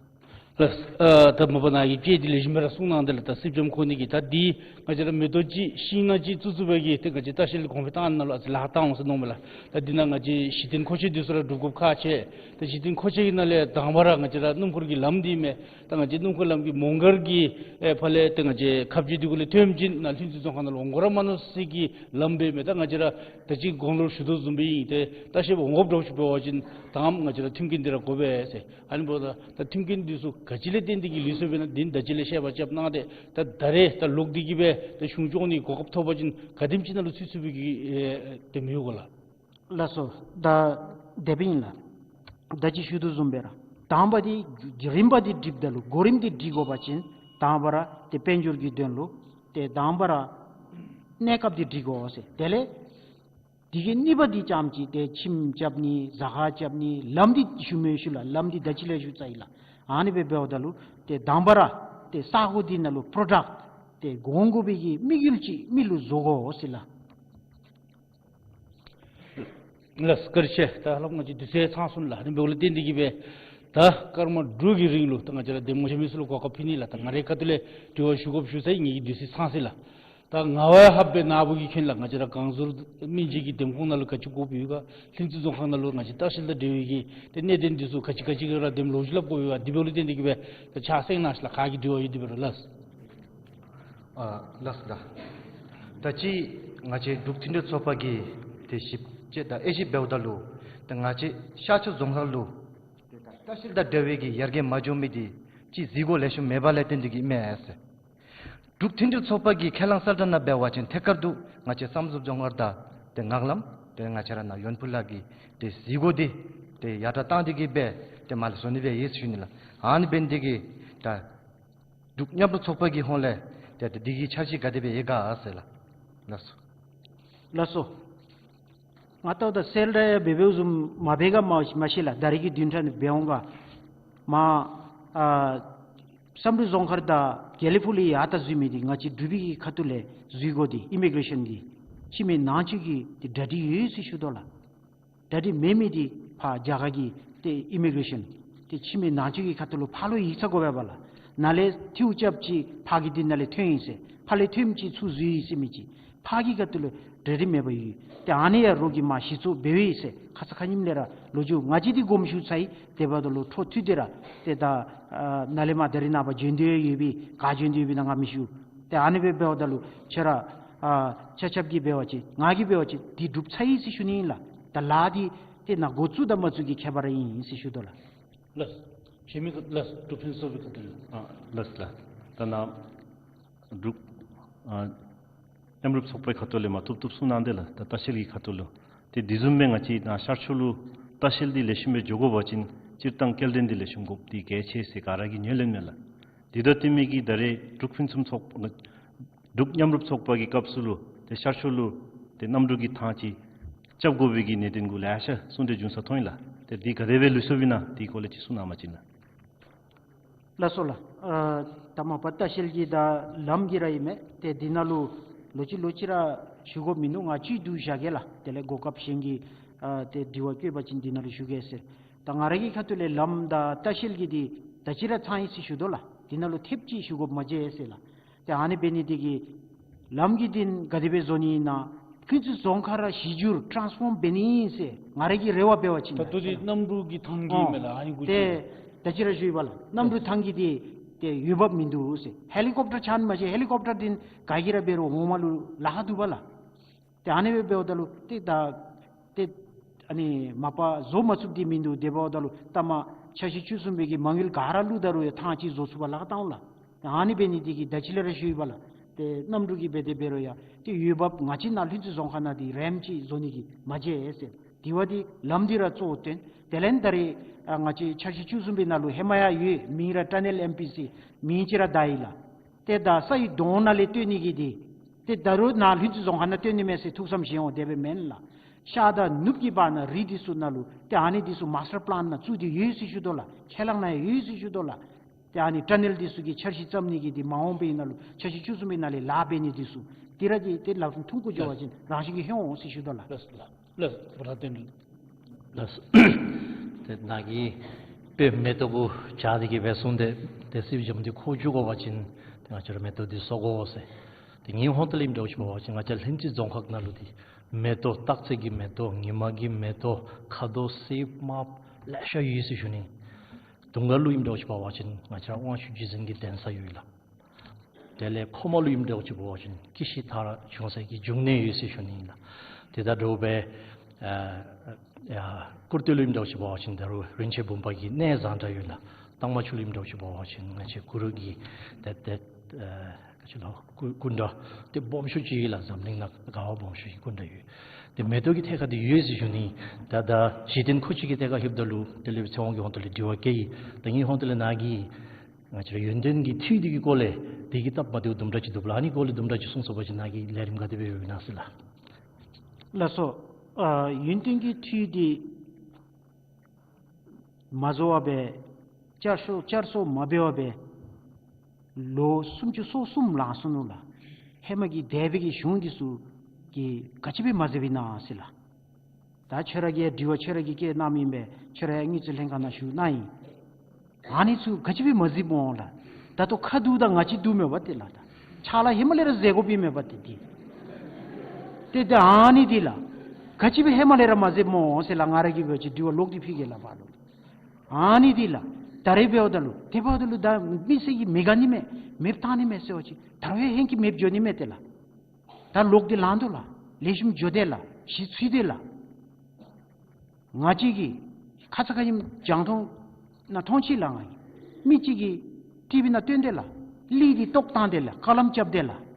ལགས། ཨ་ད་མ་པ་ནཱ་གིས་དཔེ་འདི་ལེགས་ཤོམ་སྦེ་ར་གསུངས་གནང་དེས་ལགས། ད་སིལ་འཇམ་ཁོ་ནི་གི་ད་འདི་ང་བཅས་ར་མེ་ཏོག་ཅིག་ཤིང་ནགས་ཅིག་བཙུགས་བཙུགས་པའི་གི་ཏེ་ང་བཅས་ལྟ་བཤལ་གོང་འཕེལ་བཏང་ནི་ནང་ལུ་ཨ་ཙི་ལཱ་བཏང་འོང་ཟེར་མནོཝ་མས་ལགས། ད་འདི་ནང་ང་བཅས་གཞི་རྟེན་མཁོ་ཆས་འདི་ཚུ་ར་སྒྲུབ་དགོཔ་ཁག་ཆེ། ད་གཞི་རྟེན་མཁོ་ཆས་ཀྱི་ནང་ལས་དང་པ་ར་ང་བཅས་ར་སྣུམ་འཁོར་གྱི་ལམ་འདི་མས། ད་ང་བཅས་སྣུམ་འཁོར་ལམ་གྱི་མོང་སྒར་གྱི་ཨེ་ཕར་ལས་ཏེ་ང་བཅས་ཁ་བརྒྱུད་འདི་གུ་ལས་ཐོནམ་ཅིག་ནཱ་ལྷུན་རྩེ་རྫོང་ཁག་ནང་ལུ་འོང་དགོ་ར་མ་མནོ་སའི་གི་ལམ་སྦེ་མས། ད་ང་བཅས་ར་ད་ཅི་གོང་ལུ་ཞུ་དོ་བཟུམ་སྦེ་ཨིན། ཏེ་ལྟ་བཤལཔ་འོང་དགོཔ་འདྲཝ་ཅིག་འབད་བ་ཅིན་དང་པ་ང་བཅས་ར་མཐུན་རྐྱེན་འདི་ར་དགོ་པས་ཟེར། ཨ་ནི་འབདཝ་ད་ད་མཐུན་རྐྱེན་འདི་ཚུ་ག་ཅི་ལས་བརྟེན་ཏེ་གིས་ལུས་སོཔ་ཨིན་ན་འདི་ད་ཅི་ལས་བཤད་པ་རྐྱབ་གནང་སྟེ། ད་ད་རེས་ད་ལོག་སྟེ་གིས་སྦེ་ད་གཞུང་སྐྱོང་ནི་གོ་སྐབས་ཐོབ་པ་ཅིན་ག་དེམ་ཅིག་ནང་ལུ་ཚུད་ཚུད་པའི་གི་ཨེ་དེམ་ཡོད་ག་ལགས། ལགས་སོ། ད་དེ་སྦེ་ཨིན་ལགས། ད་ཅི་ཞུ་དོ་བཟུམ་སྦེ་ར་དང་པ་འདི་རིམ་པ་འདི་སྒྲིགཔ་ད་ལུ་གོ་རིམ་འདི་སྒྲིག་དགོ་པ་ཅིན་དང་པ་ར་ཏེ་དཔལ་འབྱོར་གྱི་དོན་ལུ་ཏེ་དང་པ་ར་གནས་སྐབས་འདི་སྒྲིག་དགོ་ཟེར། དེ་ལས་འདི་གི་གཉིས་པ་འདི་རྐྱངམ་ཅིག་ཏེ་ཁྱིམ་རྐྱབ་ནི་ཟ་ཁང་རྐྱབ་ནི་ལམ་འདི་ཞུ་མི་ཞུ་ལགས། ལམ་འདི་ད་ཅི་ལས་ཞུ་ཚར་ཡི་ལགས། ཨ་ནི་སྦེ་འབདཝ་ད་ལུ་ཏེ་དང་པ་ར་ཏེ་ས་གོ་འདི་ནང་ལུ་པྲོ་ཌཀཊ་ཏེ་གོང་དགོ་པའི་གི་དམིགས་ཡུལ་ཅིག་མི་ལུ་བཟོ་དགོ་ཟེར་ལགས། ལགས་སོ། བཀའ་དྲིན་ཆེ། ད་ཧ་ལམ་ང་བཅས་དུས་ཚོད་ཚང་སོང་ལགས། ཨ་ནི་འབདཝ་ལས་བརྟེན་ཏེ་གིས་སྦེ་ད་སྐར་མ་དྲུག་གི་རིང་ལུ་ད་ང་བཅས་ར་གདམ་ངོ་ཆེ་མི་ཚུ་ལུ་གོ་སྐབས་ཕུལ་ནི་ལགས། ད་ང་རའི་ཁ་ཐུག་ལས་དྲི་བ་ཞུ་དགོཔ་ཞུ་ཚར་ཡི། ངེ་གི་དུས་ཚོད་ཚང་སོ་ཡི་ལགས། ད་ང་བ་ཧབ་སྦེ་ནཱ་བུ་གིས་མཁྱེན་ལགས། ང་བཅས་ར་སྒང་ཟུར་སྨན་རྩིས་ཀྱི་འདེམས་ཁོངས་ནང་ལུ་ག་ཅི་དགོཔ་ཡོད་ག། ལྷུན་རྩེ་རྫོང་ཁག་ནང་ལུ་ང་བཅས་ལྟ་བཤལ་དང་འབྲེལ་བའི་གི་ཏེ་གནད་དོན་འདི་ཚུ་ག་ཅི་ག་ཅི་གི་ར་དེམ་ལོ་རྒྱུས་སླབ་དགོཔ་ཡོད་ག། དེ་འབདཝ་ལས་བརྟེན་ཏེ་གིས་སྦེ་ད་ཕྱག་སེང་གནང་ཤིག་ལགས། ག་གི་དྲི་བ་ཡོད་དེ་འབད་རུང་ལགས། ཨ་ལགས་སོ་ལགས། ད་ཅི་ང་བཅས་འབྲུག་མཐུན་སྒྲིལ་ཚོགས་པ་གི་ཏེ་ཞིབ་དཔྱད་དང་དབྱེ་ཞིབ་འབདཝ་ད་ལུ་ད་ང་བཅས་ཤར་ཕྱོགས་རྫོང་ཁག་ལུ་ཏེ་ད་ལྟ་བཤལ་དང་འབྲེལ་བའི་གི་ཡར་རྒྱས་མ་འགྱོ་མི་འདི་ཅིག་གཟིགས་སྐོར་ལེགས་ཤོམ་མེད་པ་ལས་བརྟེན་ཏེ་གིས་ཨིན་མས་ཟེར། འབྲུག་མཐུན་སྒྲིལ་ཚོགས་པ་གི་ཁས་བླངས་གསལ་བསྒྲགས་ནང་འབད་བ་ཅིན་ཐད་ཀར་དུ་ང་བཅས་བསམ་གྲུབ་རྫོང་ཁག་དང་ཏེ་ངག་ལམ་ཏེ་ང་བཅས་ར་ནཱ་ཡོན་ཕུ་ལགས་ཀྱིས་ཏེ་གཟིགས་སྐོར་འདི་ཏེ་ཡར་དྲག་བཏང་སྟེ་གིས་སྦེ་ཏེ་མར་ལས་བཟོ་ནི་སྦེ་ཡོད་ཟེར་ཞུ་ནི་ལགས། ཨ་ནི་འབད་ནི་འདི་གིས་ད་འབྲུག་མཉམ་རུབ་ཚོགས་པ་གི་ཧོངས་ལས་ཏེ་ད་འདི་གི་འཆར་གཞི་ག་དེ་སྦེ་ཡོད་ག་ཟེར་ལགས། ལགས་སོ། ལགས་སོ། ང་བལྟཝ་ད་གསལ་བསྒྲགས་འབད་འབདཝ་བཟུམ་མ་འབད་ག་མ་མ་ཤེས་ལགས། ད་རེས་ཀྱི་བདུན་ཕྲག་ནང་འབད་འོང་ག་མ་ཨ་ བསམ་གྲུབ་རྫོང་མཁར་དང་དགེ་ལེགས་ཕུག་ལས་ཡར་ད་འཛུལ་མི་འདི་ང་བཅས་འབྲུག་པའི་གི་ཁ་ཐུག་ལས་འཛུལ་དགོ་འདི་ཨི་མི་གི་རེ་ཤཱན་གི་ཕྱི་མི་ནང་འཛུལ་གྱི་འདི་གྲ་སྒྲིག་ཡོད་ཟེར་ཞུ་དོ་ལགས། གྲ་སྒྲིག་མེད་མི་འདི་ཕར་རྒྱ་གར་གྱི་ཏེ་ཨི་མི་གི་རེ་ཤཱན་ཏེ་ཕྱི་མི་ནང་འཛུལ་གྱི་ཁ་ཐུག་ལུ་ཕར་ལུ་ཡིག་ཚང་དགོ་པས་པ་ལགས། ནཱ་ལས་འཐུས་རྐྱབ་ཅིག་ཕར་གྱི་འདི་ནང་ལས་ཐོན་ཡི་ཟེར། ཕར་ལས་ཐོནམ་ཅིག་ཚུར་འཛུལ་ཡི་ཟེར་མི་ཅིག་ཕར་གྱི་ཁ་ཐུག་ལུ་གྲ་སྒྲིག་མེད་པར་ཡོད། ཏེ་ཨ་ནི་ཡང་རོགས་ཀྱིས་མར་ཞི་འཚོལ་འབད་བའི་ཟེར་ཁ་ཙ་ཁ་ཉིནམ་ལས་ར་ལོ་རྒྱུས་ང་བཅས་འདི་དགོངསམ་ཞུ་ཚར་ཡི། དེ་འབདཝ་ད་ལུ་འཕྲོ་མཐུད་དེ་ར་ཏེ་ད་ཨ་ནཱ་ལས་མར་ད་རིས་ནངས་པ་བྱོན་འདོད་ཡོད་པའི་ག་བྱོན་འདོད་ཡོད་པའི་ནང་ང་མི་ཞུ། ཏེ་ཨ་ནི་སྦེ་འབདཝ་ད་ལུ་ཁྱེད་ར་ཨ་ཆ་ཁྱབ་ཀྱིས་འབད་བ་ཅིན་ང་གིས་འབད་བ་ཅིན་འདི་གྲུབ་ཚར་ཡི་ཟེར་ཞུ་ནི་ཨིན་ལགས། ད་ལཱ་འདི་ཏེ་ནཱ་འགོ་བཙུགས་དང་མ་བཙུགས་ཀྱི་ཁྱད་པར་ཨིན་ཟེར་ཞུ་དོ་ལགས། ལགས། ཕྱི་མི་ཁ་ལགས་འབྲུག་ཕུན་ཚོགས་པའི་ཁ་ཐུག་ལས། ཨ་ལགས་ལགས། ད་ནཱ་འབྲུག་ཨ་མཉམ་རུབ་ཚོགས་པའི་ཁ་ཐུག་ལས་མར་བཏུབ་བཏུབ་གསུང་གནང་སྟེ་ལགས། ད་ལྟ་བཤལ་གྱི་ཁ་ཐུག་ལུ་ཏེ་དེ་བཟུམ་སྦེ་ང་བཅས་ནཱ་ཤར་ཕྱོགས་ལུ་ལྟ་བཤལ་འདི་ལེགས་ཤོམ་སྦེ་འགྱོ་དགོ་པ་ཅིན་སྤྱིར་བཏང་སྐྱེལ་འདྲེན་འདི་ལེགས་ཤོམ་དགོཔ་འདི་གལ་ཆེ་ཟེར་ག་ར་གིས་ངོས་ལེན་མས་ལགས། དེ་དང་བསྟུན་མི་གིས་ད་རེས་འབྲུག་ཕུན་སུམ་ཚོགས་པ་འབྲུག་མཉམ་རུབ་ཚོགས་པ་གི་སྐབས་སུ་ལུ་ཏེ་ཤར་ཕྱོགས་ལུ་ཏེ་གནམ་གྲུ་གི་ཐང་ཅིག་རྐྱབ་དགོ་པའི་གི་གནད་དོན་གུ་ལེ་ཤ་གསུང་གྲོས་བྱུང་ས་མཐོང་ཡི་ལགས། ཏེ་འདི་ག་དེ་སྦེ་ལུས་སོཔ་ཨིན་ན་དེའི་སྐོར་ལས་ཅིག་གསུང་གནང་པ་ཅིན་ལགས། ལགས་སོ་ལགས། ཨ་ད་མ་པ་ལྟ་བཤལ་གྱི་ད་ལམ་གྱི་ར་ཨིན་མས། ཏེ་འདི་ནང་ལུ་ལོག་ཅི་ལོག་ཅི་ར་ཞུ་དགོཔ་མིན་འདུག། ང་བཅུད་བསྡུ་བཞག་གེ་ལགས། དེ་ལས་གོ་སྐབས་གཞན་གྱི་ཨ་ཏེ་དྲི་བ་བཀོད་པ་ཅིན་འདི་ནང་ལུ་ཞུ་གེ་ཟེར། ད་ང་ར་གི་ཁ་ཐུག་ལས་ལམ་དང་ལྟ་བཤལ་གྱི་འདི་ད་ཅི་ར་ཚང་ཡི་ཟེར་ཞུ་དོ་ལགས། འདི་ནང་ལུ་ཐེབས་ཅིག་ཞུ་དགོཔ་མ་མཇལ་ཟེར་ལགས། ཏེ་ཨ་ནི་འབད་ནི་འདི་གིས་ལམ་གྱི་འདི་ག་དེ་སྦེ་བཟོ་ནི་ཨིན་ན་ལྷུན་རྩེ་རྫོང་ཁག་ར་གཞི་འགྱུར་ཊཱནསི་ཕོམ་འབད་ནི་ཨིན་ཟེར་ང་ར་གི་རེ་བ་འབད་བ་ཅིན་ད་ལྟོ་འདི་གནམ་གྲུ་གི་ཐང་གི་ཨིན་མས་ལགས། ཨ་ནི་གུ་ཏེ་ད་ཅི་ར་ཞུ་ཡི་པ་ལགས། གནམ་གྲུ་ཐང་གི་འདི་ཏེ་འོས་འབབ་མིན་འདུག་ཟེར། ཧེ་ལི་ཀོབ་ཊར་ཆགས་ནི་མ་གཞི་ཧེ་ལི་ཀོབ་ཊར་འདི་ག་གིས་ར་འབད་རུང་འོག་མ་ལུ་ལཱ་ཁག་འདུག་པ་ལགས། ཏེ་ཨ་ནི་སྦེ་འབདཝ་ད་ལུ་ཏེ་ད་ཏེ་ཨ་ནི་མ་པ་བཟོ་མ་ཚུགསཔ་འདི་མིན་འདུག། དེ་འབདཝ་ད་ལུ་ད་མ་འཆར་གཞི་བཅུ་གསུམ་པའི་གི་མ་དངུལ་ག་ར་བླུག་ད་རུང་ཡང་ཐང་ཅིག་བཟོ་ཚུགས་པར་ལཱ་ཁག་བཏང་ལགས། ཨ་ནི་འབད་ནི་འདི་གིས་ད་ཅི་ལས་ར་ཞུ་ཡི་པ་ལགས། ཏེ་གནམ་གྲུ་གི་འབད་དེ་འབད་རུང་ཡང་ཏེ་འོས་འབབ་ང་བཅས་ནཱ་ལྷུན་རྩེ་རྫོང་ཁག་ནང་འདི་རེམཔ་ཅིག་བཟོ་ནི་གི་མ་མཇལ་ཟེར། དེ་བ་འདི་ལམ་འདི་ར་གཙོ་བོ་བཏོན། དེ་ལས་ད་རེས་ཨ་ང་བཅས་འཆར་གཞི་བཅུ་གསུམ་པའི་ནང་ལུ་ཧེ་མ་ཡང་ཡོད། མིང་ར་ཊ་ནེལ་ཨེམ་པི་སི་མིང་ཅིག་ར་བཏགས་ཡི་ལགས། ཏེ་ད་ས་ཡི་གདོང་ནང་ལས་བཏོན་ནི་གི་འདི་ཏེ་ད་རུང་ནཱ་ལྷུན་རྩེ་རྫོང་ཁག་ནང་བཏོན་ནི་མས་ཟེར་ཐུགས་བསམ་བཞེས་འོང་། དེ་སྦེ་མེན་ལགས། ཤར་དང་ནུབ་ཀྱི་བར་ན་རི་འདི་ཚུ་ནང་ལུ་ཏེ་ཨ་ནི་འདི་ཚུ་མཱསི་ཊར་པི་ལཱན་ནང་བཙུགས་ཏེ་ཡོད་ཟེར་ཞུ་དོ་ལགས། ཁས་བླངས་ནང་ཡོད་ཟེར་ཞུ་དོ་ལགས། ཏེ་ཨ་ནི་ཊ་ནེལ་འདི་ཚུ་གི་འཆར་གཞི་བརྩམ་ནི་གི་འདི་མ་འོངས་པའི་ནང་ལུ་འཆར་གཞི་བཅུ་གསུམ་པའི་ནང་ལས་ལཱ་འབད་ནི་འདི་ཚུ་ཏེ་ར་འདི་ཏེ་ལམ་ཐུང་ཀུ་འགྱོ་བ་ཅིན་རང་བཞིན་གྱིས་ལྷོད་འོང་ཟེར་ཞུ་དོ་ལགས། ལགས་ལགས། ལགས་སོ། བུ་ར་བསྟན་འཛིན་ལགས། ཏེ་ནཱ་གིས་དཔེ་མེ་ཏོག་གུ་སྦྱར་ཏེ་གིས་སྦེ་གསུངས་ཏེ་ཏེ་སྲིབ་འཇམ་འདི་ཁོག་འགྱོ་དགོ་པ་ཅིན་ཏེ་ང་བཅས་ར་མེ་ཏོག་འདི་གསོ་དགོ་ཟེར། ཏེ་ངེའི་ཧོངས་ཏེ་ལས་ཨིནམ་འདྲཝ་ཅིག་འབད་བ་ཅིན་ང་བཅས་ལྷུན་རྩེ་རྫོང་ཁག་ནང་ལུ་འདི་མེ་ཏོག་སྟག་རྩེ་གི་མེ་ཏོག་ཉི་མ་གི་མེ་ཏོག་ཁ་དོག་སྲིབ་དམརཔོ་ལེ་ཤ་ཡོད་ཟེར་ཞུ་ནི། དུང་དཀར་ལུ་ཨིནམ་འདྲཝ་ཅིག་འབད་བ་ཅིན་ང་བཅས་ར་དབང་ཕྱུག་རྗེ་བཙུན་གྱི་གདན་ས་ཡོད་ལགས། དེ་ལས་ཁོ་མ་ལུ་ཨིནམ་འདྲཝ་ཅིག་འབད་བ་ཅིན་ཀི་ཤི་ཐ་ར་བྱུང་ས་གི་འབྱུང་གནས་ཡོད་ཟེར་ཞུ་ནི་ཨིན་ལགས། དེ་དང་འདྲཝ་སྦེ་ཨ་ཡ་ཀུར་སྟོད་ལུ་ཨིནམ་འདྲཝ་ཅིག་འབད་བ་ཅིན་ད་རུང་རིན་ཆེན་བུམ་པ་གི་གནས་བཟང་དྲགས་ཡོད་ལགས། ཏང་མ་ཆུ་ལུ་ཨིནམ་འདྲཝ་ཅིག་འབད་བ་ཅིན་ང་བཅས་གུ་རུ་གི་ཏེ་ཏེ་ཨ་ག་ཅི་ལོ་སྐུ་སྐུ་འདྲ་ཏེ་སྦོམ་ཤོས་ཅིག་ཡོད་ལགས། འཛམ་གླིང་ནང་ག་བ་སྦོམ་ཤོས་ཀྱི་སྐུ་འདྲ་ཡོད། ཏེ་མེ་ཏོག་གི་ཐད་ཁར་འདི་ཡོད་ཟེར་ཞུ་ནི། ད་ད་གཞི་རྟེན་ཁོ་ཅིག་གི་ཐད་ཁར་ལྷོདཔ་ད་ལུ་དེ་ལས་ཚེ་དབང་གི་ཧོངས་ཏེ་ལས་དྲི་བ་བཀོད་ཡི། ད་ངེའི་ཧོངས་ཏེ་ལས་ནཱ་གིས་ང་བཅས་ར་ཡོན་ཏན་གྱི་འཐུས་འདི་གི་སྐོར་ལས་འདི་གི་སྟབས་མ་བདེཝ་དུམ་གྲ་ཅིག་འདུག་ལགས། ཨ་ནི་སྐོར་ལས་དུམ་གྲ་ཅིག་གསུངས་སོང་པ་ཅིན་ནཱ་གིས་ལས་རིམ་ག་དེ་སྦེ་འོང་ན་ཟེར་ལགས། ལགས་སོ། ཨ་ཡོན་ཏན་གྱི་འཐུས་འདི་མ་བཟོ་བར་སྦེ་བསྐྱར་གསོ་བསྐྱར་གསོ་མ་འབད་བར་སྦེ་ལོ་སུམ་ཅུ་སོ་གསུམ་ལང་སོ་ནུག་ལགས། ཧེ་མ་གི་འདས་པའི་གི་གཞུང་འདི་ཚུ་གིས་ག་ཅི་སྦེ་མ་གཟིགསཔ་ཨིན་ན་ཟེར་ལགས། ད་ཁྱོད་ར་གིས་དྲི་བ་ཁྱོད་ར་གིས་བཀོད་གནངམ་ཨིན་པས། ཁྱོད་ར་ཡང་དངུལ་རྩིས་ལྷན་ཁག་ནང་ཞུ་གནང་ཡི། ཨ་ནི་ཚུ་ག་ཅི་སྦེ་མ་གཟིགསཔ་འོང་ལགས། ད་ལྟོ་ཁ་བསྡུ་དང་ང་བཅས་བསྡུ་མས་པ་ཏེ་ལགས། ད་ཕྱག་ལཱ་ཧེ་མ་ལས་ར་མཛད་དགོཔ་ཨིན་མས་པ་ཏེ་འདི། ཏེ་ད་ཨ་ནི་འདི་ལགས་ག་ཅི་སྦེ་ཧེ་མ་ལས་ར་མ་མཛདཔ་སྨོ་ཟེར་ལགས། ང་ར་གིས་འབད་བ་ཅིན་དྲི་བ་ལོག་སྟེ་ཕུལ་གེ་ལགས་པ་ལོ། ཨ་ནི་འདི་ལགས་ད་རེས་འབདཝ་ད་ལུ་དེ་འབདཝ་ད་ལུ་ད་མི་སེར་གྱིས་མི་དགའ་ནི་མས་མེདཔ་བཏང་ནི་མས་ཟེར་བ་ཅིན་ད་རུང་ཡང་ཧེང་སྐལ་མེདཔ་འགྱོ་ནི་མས་ཏེ་ལགས། ད་ལོག་སྟེ་ལང་དོ་ལགས། ལེགས་ཤོམ་འགྱོ་དེས་ལགས། གཞི་ཚུད་དེས་ལགས། ང་བཅས་ཀྱིས་ཁ་ཙ་ཁ་ཉིནམ་རྒྱང་མཐོང་ནང་མཐོང་ཅི་ལགས། ང་གིས་མི་གཅིག་གིས་ཊི་བི་ནང་སྟོན་དེས་ལགས། གླིང་འདི་བཏོག་བཏང་དེས་ལགས། ཀ་ལམ་རྐྱབ་དེས་ལགས།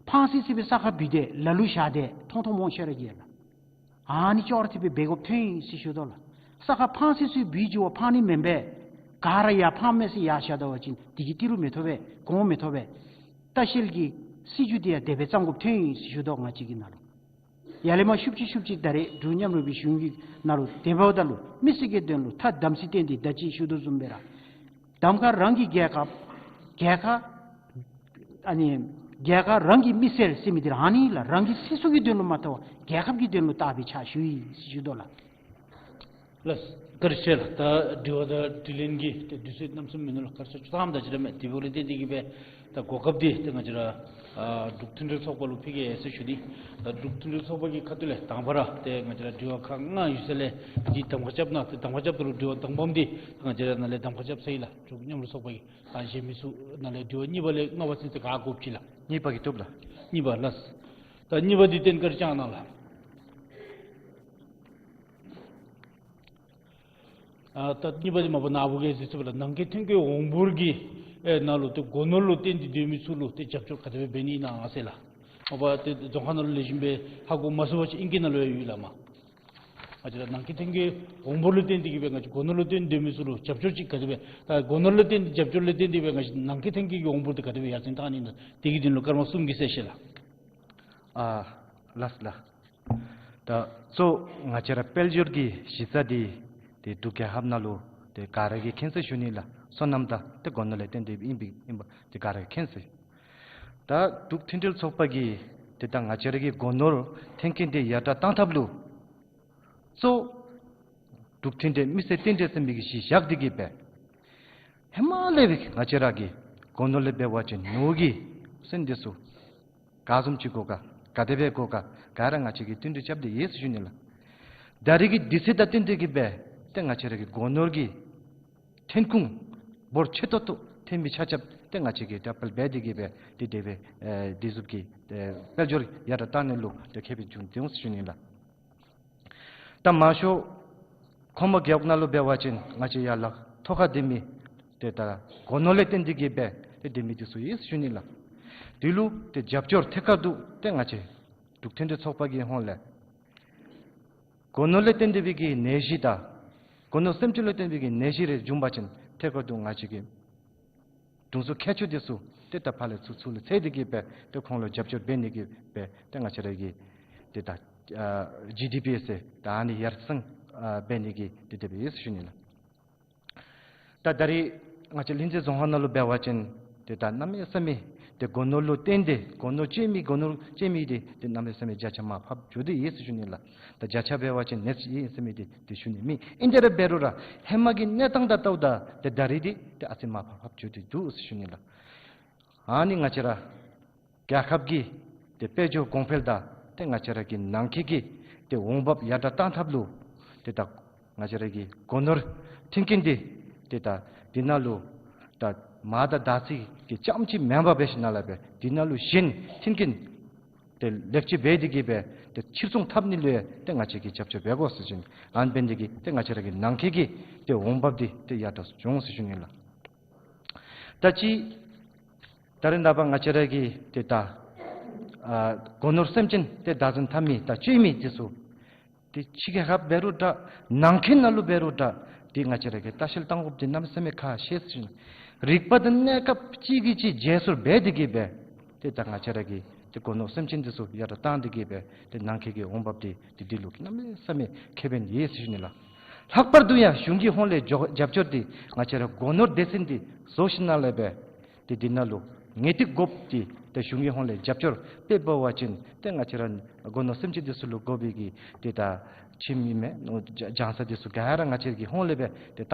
ཕངས་སི་སི་སྦེ་ས་ཁར་བུད་དེ་ལ་ལུ་བཞག་དེས་མཐོང་མཐོངམ་འོང་ཁྱོད་ར་གིས་ལགས། ཨ་ནི་ཅོག་ར་འཐདཔ་སྦེ་འབད་དགོཔ་ཐོན་ཡི་ཟེར་ཞུ་དོ་ལགས། ས་ཁར་ཕངས་སི་སི་སྦེ་བུད་འགྱོ་བ་ཕངས་ནི་མེན་པས། ག་ར་ཡར་ཕངས་མས་ཟེར་ཡར་བཞག་ད་པ་ཅིན་དེ་གིས་ཏི་རུ་མི་ཐོབ་པས། གོང་མི་ཐོབ་པས། ལྟ་བཤལ་གྱི་སྲིད་བྱུས་འདི་ཡང་དེ་སྦེ་བརྩམ་དགོཔ་ཐོན་ཡི་ཟེར་ཞུ་དོ་ང་བཅས་ཀྱི་ནང་ལུ། ཡར་ལས་མར་ཤུབ་ཅིག་ཤུབ་ཅིག་ད་རེས་འབྲུག་མཉམ་རུབ་པའི་གཞུང་གི་ནང་ལུ་དེ་འབདཝ་ད་ལུ་མི་སེར་གྱི་དོན་ལུ་ཐ་དམ་ཚིག་བསྟེན་ཏེ་ད་ཅི་ཞུ་དོ་བཟུམ་སྦེ་ར་ གདམ་ཁ་རང་གི་རྒྱལ་ཁབ་རྒྱལ་ཁ་ཨ་ནི་རྒྱལ་ཁ་རང་གི་མི་སེར་ཟེར་མི་འདི་ར་ཨ་ནི་ལགས། རང་གི་སྲིད་ཚོགས་ཀྱི་དོན་ལུ་མ་གཏོགས་རྒྱལ་ཁབ་ཀྱི་དོན་ལུ་བལྟ་སྦེ་ཕྱག་ཞུ་ཡི་ཟེར་ཞུ་དོ་ལགས། ལགས། བཀའ་དྲིན་ཆེ་ལགས། ད་དྲི་བ་དང་དྲིས་ལན་གྱི་ཏེ་དུས་ཚོད་གནམ་མེད་ས་མེད་མིན་ནུག་ལགས། བཀའ་དྲིན་ཆེ། ཆུ་ཚོད་ཐམ་ད་ཅི་ར་མེད། དེ་འབདཝ་ལས་བརྟེན་ཏེ་གིས་སྦེ་ད་གོ་སྐབས་འདི་ཏེ་ང་བཅས་ར་ཨ་འབྲུག་མཐུན་སྒྲིལ་ཚོགས་པ་ལུ་ཕུལ་གེ་ཟེར་ཞུ་ནི། ད་འབྲུག་མཐུན་སྒྲིལ་ཚོགས་པ་གི་ཁ་ཐུག་ལས་དང་པ་ར་ཏེ་ང་བཅས་ར་དྲི་བ་ཁག་ལྔ་ཡོད་ས་ལས་འདི་གདམ་ཁ་རྐྱབ་གནང་། ཏེ་གདམ་ཁ་རྐྱབ་ད་ལུ་དྲི་བ་དང་པམ་འདི་ང་བཅས་ར་ནཱ་ལས་གདམ་ཁ་རྐྱབ་ས་ཨིན་ལགས། འབྲུག་མཉམ་རུབ་ཚོགས་པ་གི། ད་གཞན་མི་ཚུ་ནཱ་ལས་དྲི་བ་གཉིས་པ་ལས་ལྔ་པ་ཚུན་ཚོད་ག་དགོཔ་ཅིག་ལགས། གཉིས་པ་གིས་བཏུབ་ལགས། གཉིས་པ་ལགས། ད་གཉིས་པ་འདི་ཏན་ཏན་བཀའ་དྲིན་བསྐྱང་གནང་ལགས། ཨ་ད་གཉིས་པ་འདི་མ་པ་ནཱ་བུ་གིས་ཟེར་ཚུ་བ་ལགས། ནང་འཁོད་ཐོན་སྐྱེད་འོང་འབོར་གྱི་ཨེ་ནང་ལུ་ཏེ་སྒོ་ནོར་ལུ་བརྟེན་ཏེ་སྡོད་མི་ཚུ་ལུ་ཏེ་རྒྱབ་སྐྱོར་ག་དེ་སྦེ་འབད་ནི་ཨིན་ན་ཟེར་ལགས། མ་པ་ཏེ་རྫོང་ཁག་ནང་ལུ་ལེགས་ཤོམ་སྦེ་ཧ་གོ་མ་ཚུགས་པ་ཅིན་ཨིང་སྐད་ནང་ལུ་ཡང་ཡོད་ལགས་མ། ང་བཅས་ར་ནང་འཁོད་ཐོན་སྐྱེད་འོང་འབོར་ལུ་བརྟེན་ཏེ་གིས་སྦེ་ང་བཅས་སྒོ་ནོར་ལུ་བརྟེན་སྡོད་མི་ཚུ་ལུ་རྒྱབ་སྐྱོར་ཅིག་ག་དེ་སྦེ། ད་སྒོ་ནོར་ལུ་བརྟེན་ཏེ་རྒྱབ་སྐྱོར་ལུ་བརྟེན་ཏེ་སྦེ་ང་བཅས་ནང་འཁོད་ཐོན་སྐྱེད་ཀྱི་འོང་འབོར་འདི་ག་དེ་སྦེ་ཡར་སེང་བཏང་ནི་ཨིན་ན་དེ་གི་དོན་ལུ་སྐར་མ་གསུམ་གྱི་གསལ་བཤད་ལགས། ཨ་ལགས་ལགས། ད་གཙོ་ང་བཅས་ར་དཔལ་འབྱོར་གྱི་གཞི་རྩ་འདི་ཏེ་འབྲུག་རྒྱལ་ཁབ་ནང་ལུ་ཏེ་ག་ར་གིས་མཁྱེན་ཟེར་ཞུ་ནི་ལགས། སོ་ནམ་དང་ཏེ་སྒོ་ནོར་ལས་བརྟེན་ཏེ་ཨིན་པའི་ཨིན་པ་ཏེ་ག་ར་གིས་མཁྱེན་ཟེར། ད་འབྲུག་མཐུན་སྒྲིལ་ཚོགས་པ་གིས་ཏེ་ད་ང་བཅས་ར་གི་སྒོ་ནོར་ཐོན་སྐྱེད་འདི་ཡར་དྲག་བཏང་ཐབས་ལུ་གཙོ་འབྲུག་མཐུན་སྒྲིལ་མི་སེར་མཐུན་སྒྲིལ་ཟེར་མི་གི་གཞི་བཞག་སྟེ་གིས་སྦེ་ཧེ་མ་ལས་སྦེ་ང་བཅས་ར་གི་སྒོ་ནོར་ལས་འབད་བ་ཅིན་ནོར་གྱི་སོན་འདི་ཚུ་ག་བཟུམ་ཅིག་དགོ་ག་ག་དེ་སྦེ་དགོ་ག་ག་ར་ང་བཅས་ཀྱིས་བསྟུན་གྲོས་རྐྱབ་སྟེ་ཡོད་ཟེར་ཞུ་ནི་ལགས། ད་རེས་ཀྱི་དུས་ཚོད་དང་བསྟུན་ཏེ་གིས་སྦེ་ཏེ་ང་བཅས་ར་གི་སྒོ་ནོར་གྱི་ཐོན་ཁུངས་འབོར་ཆེ་ཏོག་ཏོ་ཐོན་མི་ཆ་ཁྱབ་ཏེ་ང་བཅས་ཀྱིས་ད་དཔལ་འབད་དེ་གིས་སྦེ་ཏེ་དེ་སྦེ་ཨེ་དེ་ཟུག་གི་ཨེ་དཔལ་འབྱོར་ཡར་དྲག་བཏང་ནི་ལུ་ཏེ་ཁེ་ཕན་བྱུང་སྟེ་འོང་ཟེར་ཞུ་ནི་ལགས། ད་མང་ཤོས་ཁོ་མོ་རྒེད་འོག་ནང་ལུ་འབད་བ་ཅིན་ང་བཅས་ཡར་ལག་ཐོག་ཁར་སྡོད་མི་ཏེ་ད་སྒོ་ནོར་ལས་བརྟེན་ཏེ་གིས་སྦེ་ཏེ་སྡོད་མི་འདི་ཚུ་ཡོད་ཟེར་ཞུ་ནི་ལགས། དེ་ལུ་ཏེ་རྒྱབ་སྐྱོར་ཐད་ཀར་དུ་ཏེ་ང་བཅས་འབྲུག་མཐུན་སྒྲིལ་ཚོགས་པ་གི་ཧོངས་ལས་སྒོ་ནོར་ལས་བརྟེན་ཏེ་སྦེ་གི་ནད་གཞི་དང་སྒོ་ནོར་སེམས་ཅན་ལུ་བརྟེན་པའི་གི་ནད་གཞི་རེ་བྱུང་པ་ཅིན་ཐད་ཀར་དུ་ང་བཅས་ཀྱི་དྲུང་འཚོ་མཁས་མཆོག་འདི་ཚུ་ཏེ་ད་ཕར་ལས་ཚུར་ཚུར་ལུ་འཚོལ་ཏེ་གིས་སྦེ་ཏེ་ཁོང་ལུ་རྒྱབ་སྐྱོར་འབད་ནི་གི་སྦེ་ཏེ་ང་བཅས་ར་གི་ཏེ་ད་ཨ་ཇི་ཌི་པི་ཟེར་ད་ཨ་ནི་ཡར་སེང་ཨ་འབད་ནི་གི་ཏེ་དེ་སྦེ་ཡོད་ཟེར་ཞུ་ནི་ལགས། ད་ད་རེས་ང་བཅས་ལྷུན་རྩེ་རྫོང་ཁག་ནང་ལུ་འབད་བ་ཅིན་ཏེ་ད་གནམ་མེད་ས་མེད་ཏེ་སྒོ་ནོར་ལུ་བརྟེན་ཏེ་སྒོ་ནོར་སྤྱོད་མི་སྒོ་ནོར་སྤྱོད་མི་འདི་ཏེ་གནམ་མེད་ས་མེད་བརྒྱ་ཆ་མར་ཕབ་འགྱོ་སྟེ་ཡོད་ཟེར་ཞུ་ནི་ལགས། ད་བརྒྱ་ཆ་འབད་བ་ཅིན་ནད་གཞི་ཨིན་ཟེར་མི་འདི་ཏེ་ཞུ་ནི་མེད། ཨིན་ཏེ་ར་འབད་རུང་ར་ཧེ་མ་གི་གནས་སྟངས་དང་ལྟཝ་ད་ཏེ་ད་རེས་འདི་ཏེ་ཨ་ཙི་མར་ཕབ་ཕབ་འགྱོ་སྟེ་འདུག་ཟེར་ཞུ་ནི་ལགས། ཨ་ནི་ང་བཅས་ར་རྒྱལ་ཁབ་ཀྱི་ཏེ་དཔལ་འབྱོར་གོང་འཕེལ་དང་ཏེ་ང་བཅས་ར་གི་ནང་འཁོད་ཀྱི་ཏེ་འོང་འབབ་ཡར་དྲག་བཏང་ཐབས་ལུ་ཏེ་ད་ང་བཅས་ར་གི་སྒོ་ནོར་མཐུན་རྐྱེན་འདི་ཏེ་ད་འདི་ནང་ལུ་ད་མར་དང་ད་ཚིག་གི་རྐྱངམ་ཅིག་མེན་པར་འབད་ཞིནམ་ལས་སྦེ་འདི་ནང་ལུ་གཞན་མཐུན་རྐྱེན་ཏེ་ལེགས་བཅོས་འབད་དེ་གིས་སྦེ་ཏེ་ཕྱིར་ཚོང་འཐབ་ནི་ལུ་ཡང་ཏེ་ང་བཅས་ཀྱིས་རྒྱབ་སྐྱོར་འབད་དགོ་ཟེར་ཞུ་ནི། ཨ་ནི་འབད་ནི་འདི་གིས་ཏེ་ང་བཅས་ར་གི་ནང་འཁོད་ཀྱི་ཏེ་འོང་འབབ་འདི་ཏེ་ཡར་དྲག་འགྱོ་འོང་ཟེར་ཞུ་ནི་ལགས། ད་ཅི་ད་རེས་ནངས་པ་ང་བཅས་ར་གི་ཏེ་ད་ཨ་སྒོ་ནོར་སེམས་ཅན་ཏེ་བདག་འཛིན་འཐབ་མི་དང་སྤྱོད་མི་འདི་ཚུ་ཏེ་ཕྱི་རྒྱལ་ཁབ་འབད་རུང་འདྲ་ནང་འཁོད་ནང་ལུ་འབད་རུང་འདྲ་ཏེ་ང་བཅས་ར་གིས་ལྟ་བཤལ་བཏང་དགོཔ་འདི་གནམ་མེད་ས་མེད་ཁག་ཆེ་ཟེར་ཞུ་ནི། རིག་པ་དང་གནས་སྐབས་གཅིག་གིས་གཅིག་བརྗེ་སོར་འབད་དེ་གིས་སྦེ་ཏེ་ད་ང་བཅས་ར་གི་ཏེ་སྒོ་ནོར་སེམས་ཅན་འདི་ཚུ་ཡར་དྲག་བཏང་སྟེ་གིས་སྦེ་ཏེ་ནང་འཁོད་ཀྱི་འོང་འབབ་འདི་ཏེ་འདི་ལུ་གནམ་མེད་ས་མེད་ཁེ་ཕན་ཡོད་ཟེར་ཞུ་ནི་ལགས། ལྷག་པར་དུ་ཡང་གཞུང་གི་ཧོངས་ལས་རྒྱབ་སྐྱོར་འདི་ང་བཅས་ར་སྒོ་ནོར་སྡེ་ཚན་འདི་བཟོ་ཞིནམ་ལས་སྦེ་ཏེ་འདི་ནང་ལུ་ངེས་ཏིག་དགོཔ་འདི་ཏེ་གཞུང་གི་ཧོངས་ལས་རྒྱབ་སྐྱོར་འབད་བ་ཅིན་ཏེ་ང་བཅས་ར་སྒོ་ནོར་སེམས་ཅན་འདི་ཚུ་ལུ་དགོ་པའི་གི་ཏེ་ད་ཁྱིམ་ཨིན་མས་ལྗང་ས་འདི་ཚུ་ག་ར་ང་བཅས་ཀྱི་ཧོངས་ལས་སྦེ་ཏེ་ད་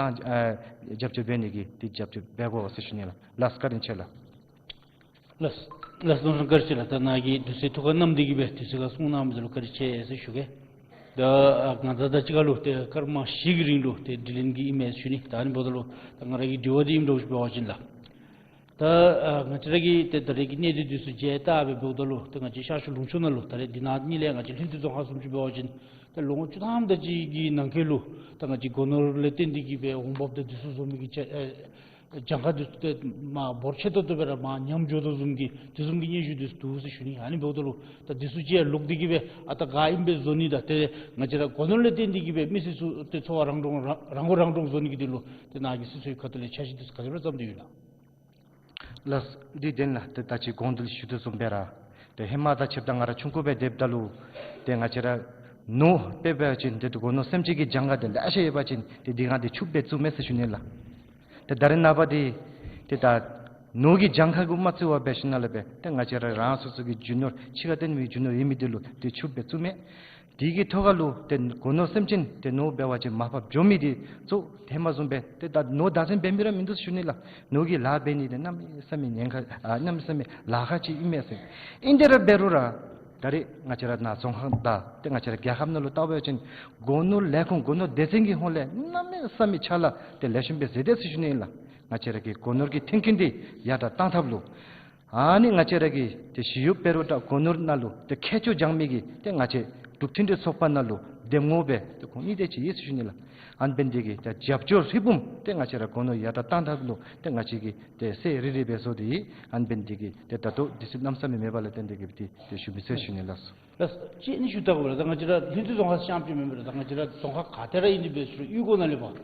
རྒྱབ་སྐྱོར་འབད་ནི་གི་ཏེ་རྒྱབ་སྐྱོར་འབད་དགོ་ཟེར་ཞུ་ནི་ལགས། ལགས་བཀའ་དྲིན་ཆེ་ལགས། ལགས་ལགས་སོ་བཀའ་དྲིན་ཆེ་ལགས། ད་ནཱ་གིས་དུས་ཚོད་ཐུགས་ཁར་བསྣམས་ཏེ་གིས་སྦེ་དུས་ཚོད་ཁར་གསུང་གནང་མི་འདི་ལུ་བཀའ་དྲིན་ཆེ་ཟེར་ཞུ་གེ། ད་ང་བཅས་ད་ཅི་ཁ་ལུ་ཏེ་སྐར་མ་བཞི་གི་རིང་ལུ་ཏེ་དྲི་ལན་གྱི་ཨིན་མས་ཞུ་ནི། ད་ཨ་ནི་འབདཝ་ད་ལུ་ད་ང་ར་གི་དྲི་བ་འདི་ཨིནམ་འདྲཝ་ཅིག་འབད་བ་ཅིན་ལགས། ད་ང་བཅས་ར་གི་ཏེ་ད་རེས་ཀྱི་གནས་སྟངས་འདི་ཚུ་མཇལ་བལྟ་སྦེ་འབདཝ་ད་ལུ་ཏེ་ང་བཅས་ཤར་ཕྱོགས་ལུང་ཕྱོགས་ནང་ལུ་ད་རེས་འདི་ནང་གཉིས་ལས་ང་བཅས་ལྷུན་རྩེ་རྫོང་ཁག་བཟུམ་ཅིག་འབད་བ་ཅིན་ཏེ་ལོ་ངོ་བཅུ་ཐམ་དེ་ཅིག་གི་ནང་འཁོད་ལུ་ད་ང་བཅས་སྒོ་ནོར་ལས་བརྟེན་ཏེ་གིས་སྦེ་འོང་འབབ་དང་འདི་ཚུ་བཟོ་མི་གི་ཅ་ཨེ་གྱངས་ཁ་འདི་ཚུ་ཏེ་མར་འབོར་ཆེ་ཏོག་ཏོ་སྦེ་ར་མར་ཉམས་འགྱོ་དོ་བཟུམ་གྱི་དེ་བཟུམ་གྱི་སྙན་ཞུ་འདི་ཚུ་འདུག་ཟེར་ཞུ་ནི། ཨ་ནི་འབདཝ་ད་ལུ་ད་འདི་ཚུ་ཅིག་ཡང་ལོག་སྟེ་གིས་སྦེ་ཨ་ད་ག་ཨིནམ་སྦེ་བཟོ་ནི་དང་ཏེ་ང་བཅས་ར་སྒོ་ནོར་ལས་བརྟེན་ཏེ་གིས་སྦེ་མི་སེར་ཚུ་ཏེ་འཚོ་བ་རང་གྲོན་རང་རང་མགོ་རང་གྲོན་བཟོ་ནི་གི་དོན་ལུ་ཏེ་ནཱ་གི་སྲིད་ཚོགས་ཀྱི་ཁ་ཐུག་ལས་འཆར་གཞི་འདི་ཚུ་ག་དེ་སྦེ་བརྩམས་ཏེ་ཡོད་ན། ལགས། འདི་བདེན་ལགས། ཏེ་ད་ཅི་གོང་དུ་ཞུ་དོ་བཟུམ་སྦེ་ར་ཏེ་ཧེ་མ་དང་ཕྱདཔ་ད་ང་ར་ཆུང་ཀུ་སྦེ་སྡོདཔ་ད་ལུ་ཏེ་ང་བཅས་ར་ནོར་དཔེ་འབད་བ་ཅིན་ཏེ་སྒོ་ནོར་སེམས་ཅན་གྱི་གྱངས་ཁ་འདི་ལེ་ཤ་ཡོད་པ་ཅིན་ཏེ་འདི་ག་འདི་ཕྱུགཔོ་སྦེ་བཙུགས་མས་ཟེར་ཞུ་ནི་ལགས། ཏེ་ད་རེས་ནངས་པ་འདི་ཏེ་ད་ནོར་གྱི་གྱངས་ཁ་གུ་མ་བརྩི་བར་འབད་ཞིནམ་ལས་འབད་ཏེ་ང་བཅས་ར་རང་སོ་སོ་གི་རྒྱུ་ནོར་ཕྱི་ཁར་བཏོན་མི་རྒྱུ་ནོར་ཨིན་མི་འདི་ལུ་ཏེ་ཕྱུགཔོ་སྦེ་བཙུགས་མས། དེ་གི་ཐོག་ཁར་ལུ་ཏེ་སྒོ་ནོར་སེམས་ཅན་ཏེ་ནོར་འབད་བ་ཅིན་མར་ཕབ་འགྱོ་མི་འདི་གཙོ་ཧེ་མ་བཟུམ་སྦེ་ཏེ་ད་ནོར་བདག་འཛིན་འབད་མི་ར་མིན་འདུག་ཟེར་ཞུ་ནི་ལགས། ནོར་གྱི་ལཱ་འབད་ནི་འདི་གནམ་མེད་ས་མེད་ཉེན་ཁ་ཨ་གནམ་མེད་ས་མེད་ལཱ་ཁག་ཅིག་ཨིན་མས་ཟེར། ཨིན་དེ་ར་འབད་རུང་ར་ད་རེས་ང་བཅས་ར་ནཱ་རྫོང་ཁག་དང་ཏེ་ང་བཅས་ར་རྒྱལ་ཁབ་ནང་ལུ་བལྟ་བ་ཅིན་སྒོ་ནོར་ལས་ཁུངས་སྒོ་ནོར་སྡེ་ཚན་གྱི་ཧོངས་ལས་གནམ་མེད་ས་མེད་ཕྱག་ལཱ་ཏེ་ལེགས་ཤོམ་སྦེ་མཛད་དེ་ཟེར་ཞུ་ནི་ཨིན་ལགས། ང་བཅས་ར་གི་སྒོ་ནོར་གྱི་མཐུན་རྐྱེན་འདི་ཡར་དྲག་གཏང་ཐབས་ལུ་ཨ་ནི་ང་བཅས་ར་གི་ཏེ་ཞི་གཡོགཔ་འབད་རུང་ད་སྒོ་ནོར་ནང་ལུ་ཏེ་མཁས་མཆོག་སྦྱང་མི་གི་ཏེ་ང་བཅས་འབྲུག་མཐུན་སྒྲིལ་ཚོགས་པ་ནང་ལུ་འདེམས་ངོ་སྦེ་ཏེ་ཁོང་གཉིས་དེ་ཅིག་ཡོད་ཟེར་ཞུ་ནི་ལགས། ཨ་ནི་འབད་ནི་འདི་གིས་ཏེ་རྒྱབ་སྐྱོར་ཧྲིལ་བུམ་ཏེ་ང་བཅས་ར་སྒོ་ནོར་ཡར་དྲག་གཏང་ཐབས་ལུ་ཏེ་ང་བཅས་ཀྱིས་ཏེ་སེ་རི་རི་སྦེ་བཟོ་སྟེ་ཨ་ནི་འབད་ནི་འདི་གིས་ཏེ་ད་ལྟོ་དུས་ཚོད་གནམ་མེད་ས་མེད་མེད་པ་ལུ་བརྟེན་ཏེ་གིས་ཏེ་ཏེ་ཞུ་མི་ཚུགས་ཟེར་ཞུ་ནི་ལགས། ལགས་སོ། གཅིག་ཨ་ནི་ཞུ་ད་གོ་ལགས། ད་ང་བཅས་ར་ལྷུན་རྩེ་རྫོང་ཁག་རྐྱངམ་ཅིག་མེན་པར་ད་ང་བཅས་ར་རྫོང་ཁག་ག་ཏེ་ར་ཨིན་དེ་འབད་རུང་གཡུས་སྒོ་ནང་ལས་འབད་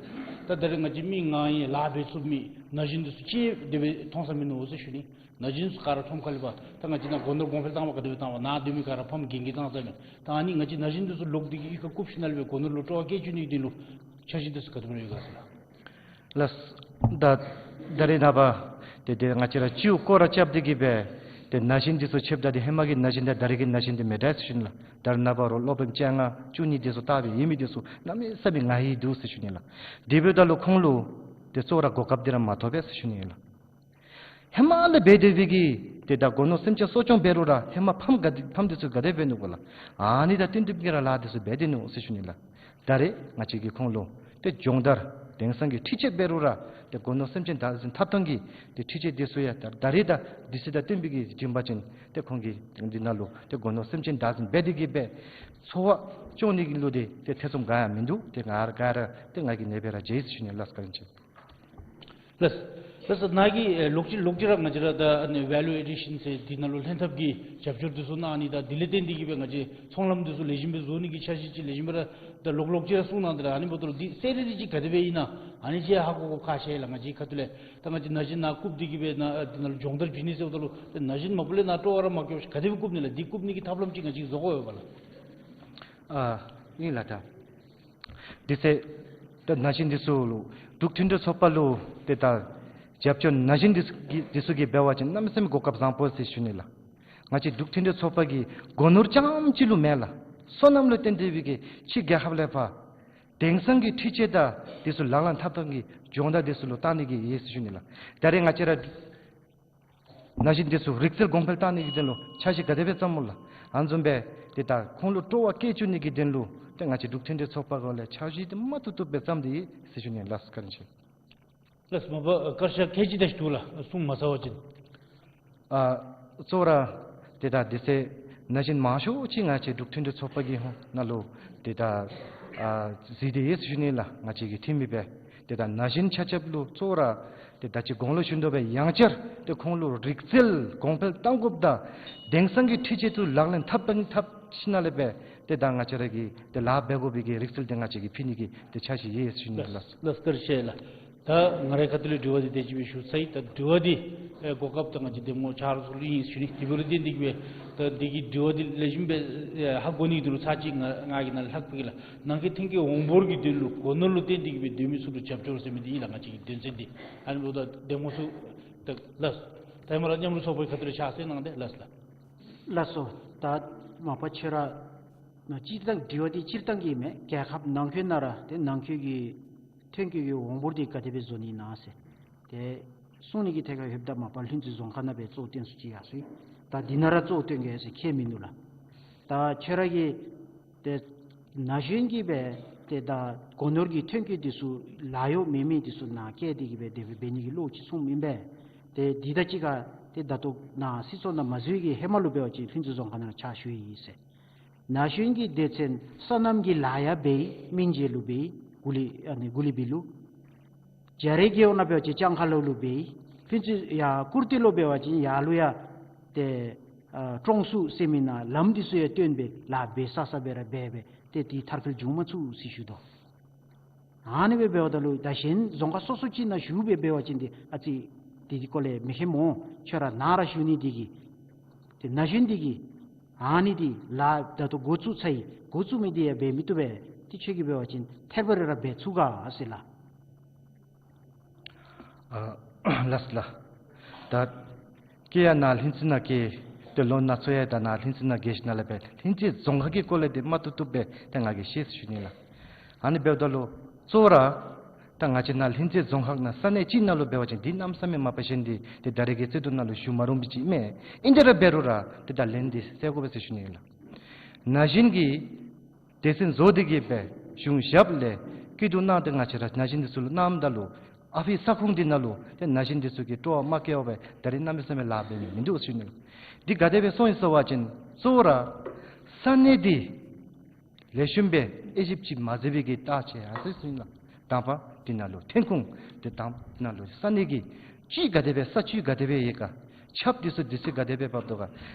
ད་ད་རེས་ང་བཅས་མི་ང་ཡང་ལཱ་འབད་ཚུགས་མི་ན་གཞོན་འདི་ཚུ་ཅིག་དེ་སྦེ་མཐོང་ས་མིན་ནུག་ཟེར་ཞུ་ནི། ན་གཞོན་ཚུ་ག་ར་ཁྲོམ་ཁ་ལས་འབད་ད་ང་བཅས་ནཱ་སྒོ་ནོར་གོང་འཕེལ་བཏང་བར་ག་དེ་སྦེ་བཏང་བ་ནཱ་སྡོད་མི་ག་ར་ཕམ་རྒན་རྒས་བཏང་ས་མས། ད་ཨ་ནི་ང་བཅས་ན་གཞོན་འདི་ཚུ་ལོག་སྟེ་གིས་གཡུས་ཁ་རྐུབ་ཞིནམ་ལས་འབད་སྒོ་ནོར་ལུ་སྤྲོ་བ་བསྐྱེད་བཅུག་ནི་འདི་ལུ་འཆར་གཞི་འདི་ཚུ་ག་དེ་སྦེ་ཡོད་ག་ཟེར་ལགས། ལགས། ད་ད་རེས་ནངས་པ་ཏེ་ཏེ་ང་བཅས་ར་སྤྱི་འོག་སྐོར་ར་རྐྱབ་སྟེ་གིས་འབད་ཏེ་ན་གཞོན་འདི་ཚུ་ཕྱདཔ་ད་ཏེ་ཧེ་མ་གི་ན་གཞོན་དང་ད་རེས་ཀྱི་ན་གཞོན་འདི་མི་འདྲ་ཟེར་ཞུ་ནི་ལགས། ད་རེས་ནངས་པ་རོགས་སློབ་དཔོན་བཅོ་ལྔ་བཅུ་གཉིས་འདི་ཚུ་ལྟ་བའི་ཡོད་མི་འདི་ཚུ་གནམ་མེད་ས་མེད་ང་ཡི་འདུག་ཟེར་ཞུ་ནི་ལགས། དེ་འབདཝ་ད་ལུ་ཁོང་ལུ་ཏེ་གཙོ་བོ་ར་གོ་སྐབས་འདི་ར་མ་ཐོབ་པས་ཟེར་ཞུ་ནི་ལགས། ཧེ་མ་ལས་འབད་དེ་སྦེ་གིས་ཏེ་ད་སྒོ་ནོར་སེམས་ཅན་གསོ་སྐྱོང་འབད་རུང་ར་ཧེ་མ་ཕམ་ག་དེ་ཕམ་འདི་ཚུ་ག་དེ་འབད་ནུག་གོ་ལགས། ཨ་ནི་དང་བསྟུན་ཏེ་གིས་ར་ལཱ་འདི་ཚུ་འབད་དེ་ནུག་ཟེར་ཞུ་ནི་ལགས། ད་རེས་ང་བཅས་ཀྱིས་ཁོང་ལུ་ཏེ་སྦྱོང་བརྡར་དེང་སང་གི་འཕྲུལ་ཆས་འབད་རུང་ར་ཏེ་སྒོ་ནོར་སེམས་ཅན་བདག་འཛིན་འཐབ་ཐངས་ཀྱི་ཏེ་འཕྲུལ་ཆས་འདི་ཚུ་ཡང་ད་ད་རེས་ད་དུས་ཚོད་དང་བསྟུན་པའི་གི་བྱིན་པ་ཅིན་ཏེ་ཁོང་གིས་འདི་ནང་ལུ་ཏེ་སྒོ་ནོར་སེམས་ཅན་བདག་འཛིན་འབད་དེ་གིས་འབད་འཚོ་བ་སྐྱོང་ནི་གི་ལུ་ཏེ་ཏེ་ཐེ་ཚོམ་ག་ཡང་མིན་འདུག། ཏེ་ང་ར་ག་ར་ཏེ་ང་གིས་ནེ་སྦེ་ར་མཇལ་ཡི་ཟེར་ཞུ་ནི་ལགས། བཀའ་དྲིན་ཆེ། ལགས། ལགས་སོ། ནཱ་གིས་ཨེ་ལོག་ཅི་ལོག་ཅི་ར་ང་བཅས་ར་ད་ཨ་ནི་ཝེ་ལུ་ཨེ་ཌི་ཤཱན་ཟེར་འདི་ནང་ལུ་ལྷན་ཐབས་ཀྱིས་རྒྱབ་སྐྱོར་འདི་ཚུ་གནང་ནི་དང་འདི་ལས་བརྟེན་ཏེ་གིས་སྦེ་ང་བཅས་ཚོང་ལམ་འདི་ཚུ་ལེགས་ཤོམ་སྦེ་བཟོ་ནི་གི་འཆར་གཞི་ཅིག་ལེགས་ཤོམ་སྦེ་ར་ད་ལོག་ལོག་ཅི་ར་གསུངས་གནང་སྟེ་ར། ཨ་ནི་འབདཝ་ད་ལུ་འདི་གསལ་རི་རི་ཅིག་ག་དེ་སྦེ་ཨིན་ན་ཨ་ནི་ཅིག་ཧ་གོ་དགོཔ་ཁག་ཆེ་ལགས། ང་བཅས་ཁ་ཐུག་ལས་ད་ང་བཅས་ན་གཞོན་ནཱ་བཀུག་སྟེ་གིས་སྦེ་ནཱ་ཨ་འདི་ནང་ལུ་སྦྱོང་བརྡར་བྱིན་ནི་ཟེརཝ་ད་ལུ་ད་ན་གཞོན་མ་པ་ལས་ནཱ་སྤྲོ་བ་ར་མ་བསྐྱེད་ག་དེ་སྦེ་བཀུག་ནི་ལགས། འདི་བཀུག་ནི་གི་ཐབས་ལམ་ཅིག་ང་བཅས་བཟོ་དགོ་པས་ལགས། ཨ་ཨིན་ལགས། ད་དུས་ཚོད་ད་ན་གཞོན་འདི་ཚུ་ལུ་འབྲུག་མཐུན་སྒྲིལ་ཚོགས་པ་ལུ་ཏེ་ད་རྒྱབ་སྐྱོར་ན་གཞོན་འདི་ཚུ་གི་འདི་ཚུ་གིས་འབད་བ་ཅིན་གནམ་མེད་ས་མེད་གོ་སྐབས་བཟང་པོ་ཟེར་ཞུ་ནི་ལགས། ང་བཅས་འབྲུག་མཐུན་སྒྲིལ་ཚོགས་པ་གི་སྒོ་ནོར་རྐྱངམ་ཅིག་ལུ་མེན་ལགས། སོ་ནམ་ལུ་བརྟེན་ཏེ་སྦེ་གིས་ཕྱི་རྒྱལ་ཁབ་ལས་ཕར་དེང་སང་གི་འཕྲུལ་ཆས་དང་འདི་ཚུ་ལག་ལེན་འཐབ་ཐངས་ཀྱི་སྦྱོང་བརྡར་འདི་ཚུ་ལུ་བཏང་ནི་གི་ཡོད་ཟེར་ཞུ་ནི་ལགས། ད་རེས་ང་བཅས་ར་ན་གཞོན་འདི་ཚུ་རིག་རྩལ་གོང་འཕེལ་བཏང་ནི་གི་དོན་ལུ་འཆར་གཞི་ག་དེ་སྦེ་བརྩམ་སྨོ་ལགས། ཨ་ནི་བཟུམ་སྦེ་ཏེ་ད་ཁོང་ལུ་སྤྲོ་བ་བསྐྱེད་བཅུག་ནི་གི་དོན་ལུ་ཏེ་ང་བཅས་འབྲུག་མཐུན་སྒྲིལ་ཚོགས་པ་གུ་ལས་འཆར་གཞི་འདི་མ་བཏུབ་བཏུབ་སྦེ་བརྩམས་ཏེ་ཡོད་ཟེར་ཞུ་ནི་ལགས། བཀའ་དྲིན་ཆེ། ལགས་སོ། མ་པ་སྐར་ཆ་ཁལ་གཅིག་དེ་ཅིག་འདུག་ལགས། གསུང་མ་ཚར་བ་ཅིན། ཨ་གཙོ་བོ་ར་ཏེ་ད་དུས་ཚོད་ན་གཞོན་མང་ཤོས་ཅིག་ང་བཅས་འབྲུག་མཐུན་སྒྲིལ་ཚོགས་པ་གི་ཧོངས་ནང་ལུ་ཏེ་ད་ཨ་གཟིགས་ཏེ་ཡོད་ཟེར་ཞུ་ནི་ལགས། ང་བཅས་ཀྱི་འཐུས་མི་སྦེ་ཏེ་ད་ན་གཞོན་ཆ་ཁྱབ་ལུ་གཙོ་བོ་ར་ཏེ་ད་ཅི་གོང་ལུ་ཞུ་དོ་བཟུམ་སྦེ་ཡང་བསྐྱར་ཏེ་ཁོང་ལུ་རིག་རྩལ་གོང་འཕེལ་གཏང་དགོཔ་དང་དེང་སང་གི་འཕྲུལ་ཆས་ཚུ་ལག་ལེན་འཐབ་དང་འཐབ་ཞིནམ་ལས་སྦེ་ཏེ་ད་ང་བཅས་ར་གིས་ཏེ་ལཱ་འབད་དགོ་པའི་གི་རིག་རྩལ་འདི་ང་བཅས་ཀྱིས་ཕུལ་ནི་གི་ཏེ་འཆར་གཞི་ཡོད་ཟེར་ཞུ་ནི་ལགས། ལགས་སོ། ལགས་སོ། བཀའ་དྲིན་ཆེ་ལགས། ད་ང་རའི་ཁ་ཐུག་ལས་དྲི་བ་འདི་དེ་ཅིག་སྦེ་ཞུ་ཚར་ཡི། ད་དྲི་བ་འདི་ཨེ་གོ་སྐབས་ད་ང་བཅས་འདེམས་ངོ་ཆ་རོགས་ཚུ་ལུ་ཨིན་ཟེར་ཞུ་ནི། དེ་འབད་རུང་འདི་འདི་གིས་སྦེ་ད་འདི་གི་དྲི་བ་འདི་ལེགས་ཤོམ་སྦེ་ཨེ་ཧ་གོ་ནི་གི་དོན་ལུ་ཚར་གཅིག་ང་ང་གིས་ནཱ་ལྷག་པའི་གི་ལགས། ནང་འཁོད་ཐོན་སྐྱེད་འོང་འབོར་གྱི་དོན་ལུ་སྒོ་ནོར་ལུ་བརྟེན་ཏེ་གིས་སྦེ་སྡོད་མི་ཚུ་ལུ་རྒྱབ་སྐྱོར་ཟེར་མི་འདི་ཨིན་ལགས། ང་བཅས་ཀྱི་དོན་ཚན་འདི། ཨ་ནི་འབདཝ་ད་འདེམས་ངོ་ཚུ་ད་ལགས་སོ། ད་ཧེ་མ་ར་མཉམ་རུབ་ཚོགས་པའི་ཁ་ཐུག་ལས་ཕྱག་འཚལ་གནང་སྟེ་ལགས་སོ་ལགས། ལགས་སོ། ད་མ་པ་ཁྱོད་ར་ནཱ་སྤྱིར་བཏང་དྲི་བ་འདི་སྤྱིར་བཏང་གི་མེན། རྒྱལ་ཁབ་ནང་འཁོད་ནང་ར་ཏེ་ནང་འཁོད་ཀྱི་ཐོན་སྐྱེད་ཀྱི་འོང་འབོར་འདི་ག་དེ་སྦེ་བཟོ་ནི་ཨིན་ན་ཟེར་ཏེ་གསུང་ནི་གི་ཐད་ཁར་ལྷོདཔ་ད་མ་པ་ལྷུན་རྩེ་རྫོང་ཁག་ནང་སྦེ་གཙོ་བོ་བཏོན་སུ་ཅིག་ཡར་སོང་ཡི། ད་འདི་ནང་ར་གཙོ་བོ་བཏོན་གེ་ཟེར་ཁྱད་མིན་འདུག་ལགས། ད་ཁྱོད་ར་གིས་ཏེ་ན་གཞོན་གྱིས་སྦེ་ཏེ་ད་སྒོ་ནོར་གྱི་ཐོན་སྐྱེད་འདི་ཚུ་ལཱ་གཡོག་མེད་མི་འདི་ཚུ་ནཱ་བསྐྱལ་ཏེ་གིས་སྦེ་དེ་སྦེ་འབད་ནི་གི་བློ་ཅིག་ཚུདཔ་ཨིན་པས། ཏེ་འདི་དང་གཅིག་ཁར་ཏེ་ད་ལྟོ་ནཱ་སྲིད་ཚོགས་ནང་མ་འཛུལ་གྱི་ཧེ་མ་ལུ་འབད་བ་ཅིན་ལྷུན་རྩེ་རྫོང་ཁག་ནང་ཕྱག་ཞུ་ཡི་ཟེར། ན་གཞོན་གྱི་སྡེ་ཚན་སོ་ནམ་གྱི་ལཱ་ཡང་འབད་ཡི། སྨིན་བྱེད་ལུ་འབད་ཡི། གུ་ལི་ཨ་ནི་གུ་ལི་འབུད་ལུ། རྒྱ་རས་རྒེད་འོག་ནང་འབད་བ་ཅིན་ལྕང་ཁ་ལ་ལུ་འབད་ཡི། ལྷུན་རྩེ་ཡར་ཀུར་སྟོད་ལུ་འབད་བ་ཅིན་ཡར་ལུ་ཡང་ཏེ་ཨ་ཀྲོང་སུ་ཟེར་མི་ནང་ལམ་འདི་ཚུ་ཡང་བཏོན་སྦེ་ལཱ་འབད་ས་ས་སྦེ་ར་འབད་འབད་ཏེ་འདི་མཐར་འཁྱོལ་འབྱུང་མ་ཚུགས་ཟེར་ཞུ་དོ། ཨ་ནི་སྦེ་འབདཝ་ད་ལུ་ད་གཞན་རྫོང་ཁག་སོ་སོ་ཅིག་ནང་ཞུ་སྦེ་འབད་བ་ཅིན་འདི་ཨ་ཙི་འདི་འདི་སྐོར་ལས་མི་ཧེ་མོ། ཁྱོད་ར་ནཱ་ར་ཞུ་ནི་འདི་གིས་ཏེ་ན་གཞོན་འདི་གིས་ཨ་ནི་འདི་ལཱ་ད་ལྟོ་འགོ་བཙུགས་ཚར་ཡི། འགོ་བཙུགས་མི་འདི་ཡང་འབད་མི་བཏུབ་པས། ཏེ་ཁྱོད་ཀྱིས་འབད་བ་ཅིན་ཐད་པ་རེ་ར་འབད་ཚུགས་ག་ཟེར་ལགས། ཨ་ལགས་ལགས། ད་ཀྱེ་ཡ་ནཱ་ལྷུན་རྩེ་ནང་གི་ཏེ་ལོ་ན་ཚོད་ཡང་ད་ནཱ་ལྷུན་རྩེ་ནང་གི་ཞིནམ་ལས་སྦེ་ལྷུན་རྩེ་རྫོང་ཁག་གི་སྐོར་ལས་ཏེ་མ་བཏུབ་བཏུབ་སྦེ་ཏེ་ང་གིས་ཤེས་ཟེར་ཞུ་ནི་ལགས། ཨ་ནི་འབདཝ་ད་ལུ་གཙོ་བོ་ར་ད་ང་བཅས་ནཱ་ལྷུན་རྩེ་རྫོང་ཁག་ནང་ས་གནས་ཅིག་ནང་ལུ་འབད་བ་ཅིན་འདི་གནམ་མེད་ས་མེད་མ་པ་གཞན་འདི་ཏེ་ད་རེས་ཀྱི་བརྩེ་དུང་ནང་ལུ་ཞུ་མ་རུང་པའི་ཅིག་མས། ཨིན་དེ་ར་འབད་རུང་ར་ཏེ་ད་ལན་འདི་གསལ་དགོ་པས་ཟེར་ཞུ་ནི་ལགས། ན་གཞོན་གྱི་སྡེ་ཚན་བཟོ་སྟེ་གི་སྦེ་གཞུང་ཞབས་ལས་སྐྱིད་སྡུག་གནང་སྟེ་ང་བཅས་ར་ན་གཞོན་འདི་ཚུ་ལུ་གནངམ་ད་ལུ་ཨ་ཕི་ས་ཁོངས་འདི་ནང་ལུ་ཏེ་ན་གཞོན་འདི་ཚུ་གིས་སྤྲོ་བ་མ་བསྐྱེད་པར་སྦེ་ད་རེས་གནམ་མེད་ས་མེད་ལཱ་འབད་མི་མིན་འདུག་ཟེར་ཞུ་ནི་ལགས། འདི་ག་དེ་སྦེ་སོང་ཡི་ཟེར་བ་ཅིན་གཙོ་བོ་ར་ས་གནས་འདི་ལེགས་ཤོམ་སྦེ་དབྱེ་ཞིབ་ཅིག་མ་མཛད་པའི་གི་རྟགས་ཅིག་ཨ་ཙི་ཟེར་ཞུ་ནི་ལགས། དང་པ་འདི་ནང་ལུ་ཐོན་ཁུངས་ཏེ་དང་ནང་ལུ་ས་གནས་ཀྱི་ཅིག་ག་དེ་སྦེ་ས་ཅིག་ག་དེ་སྦེ་ཡོད་ག། ཆརཔ་འདི་ཚུ་དུས་ཚོད་ག་དེ་སྦེ་འབབ་དོ་ག།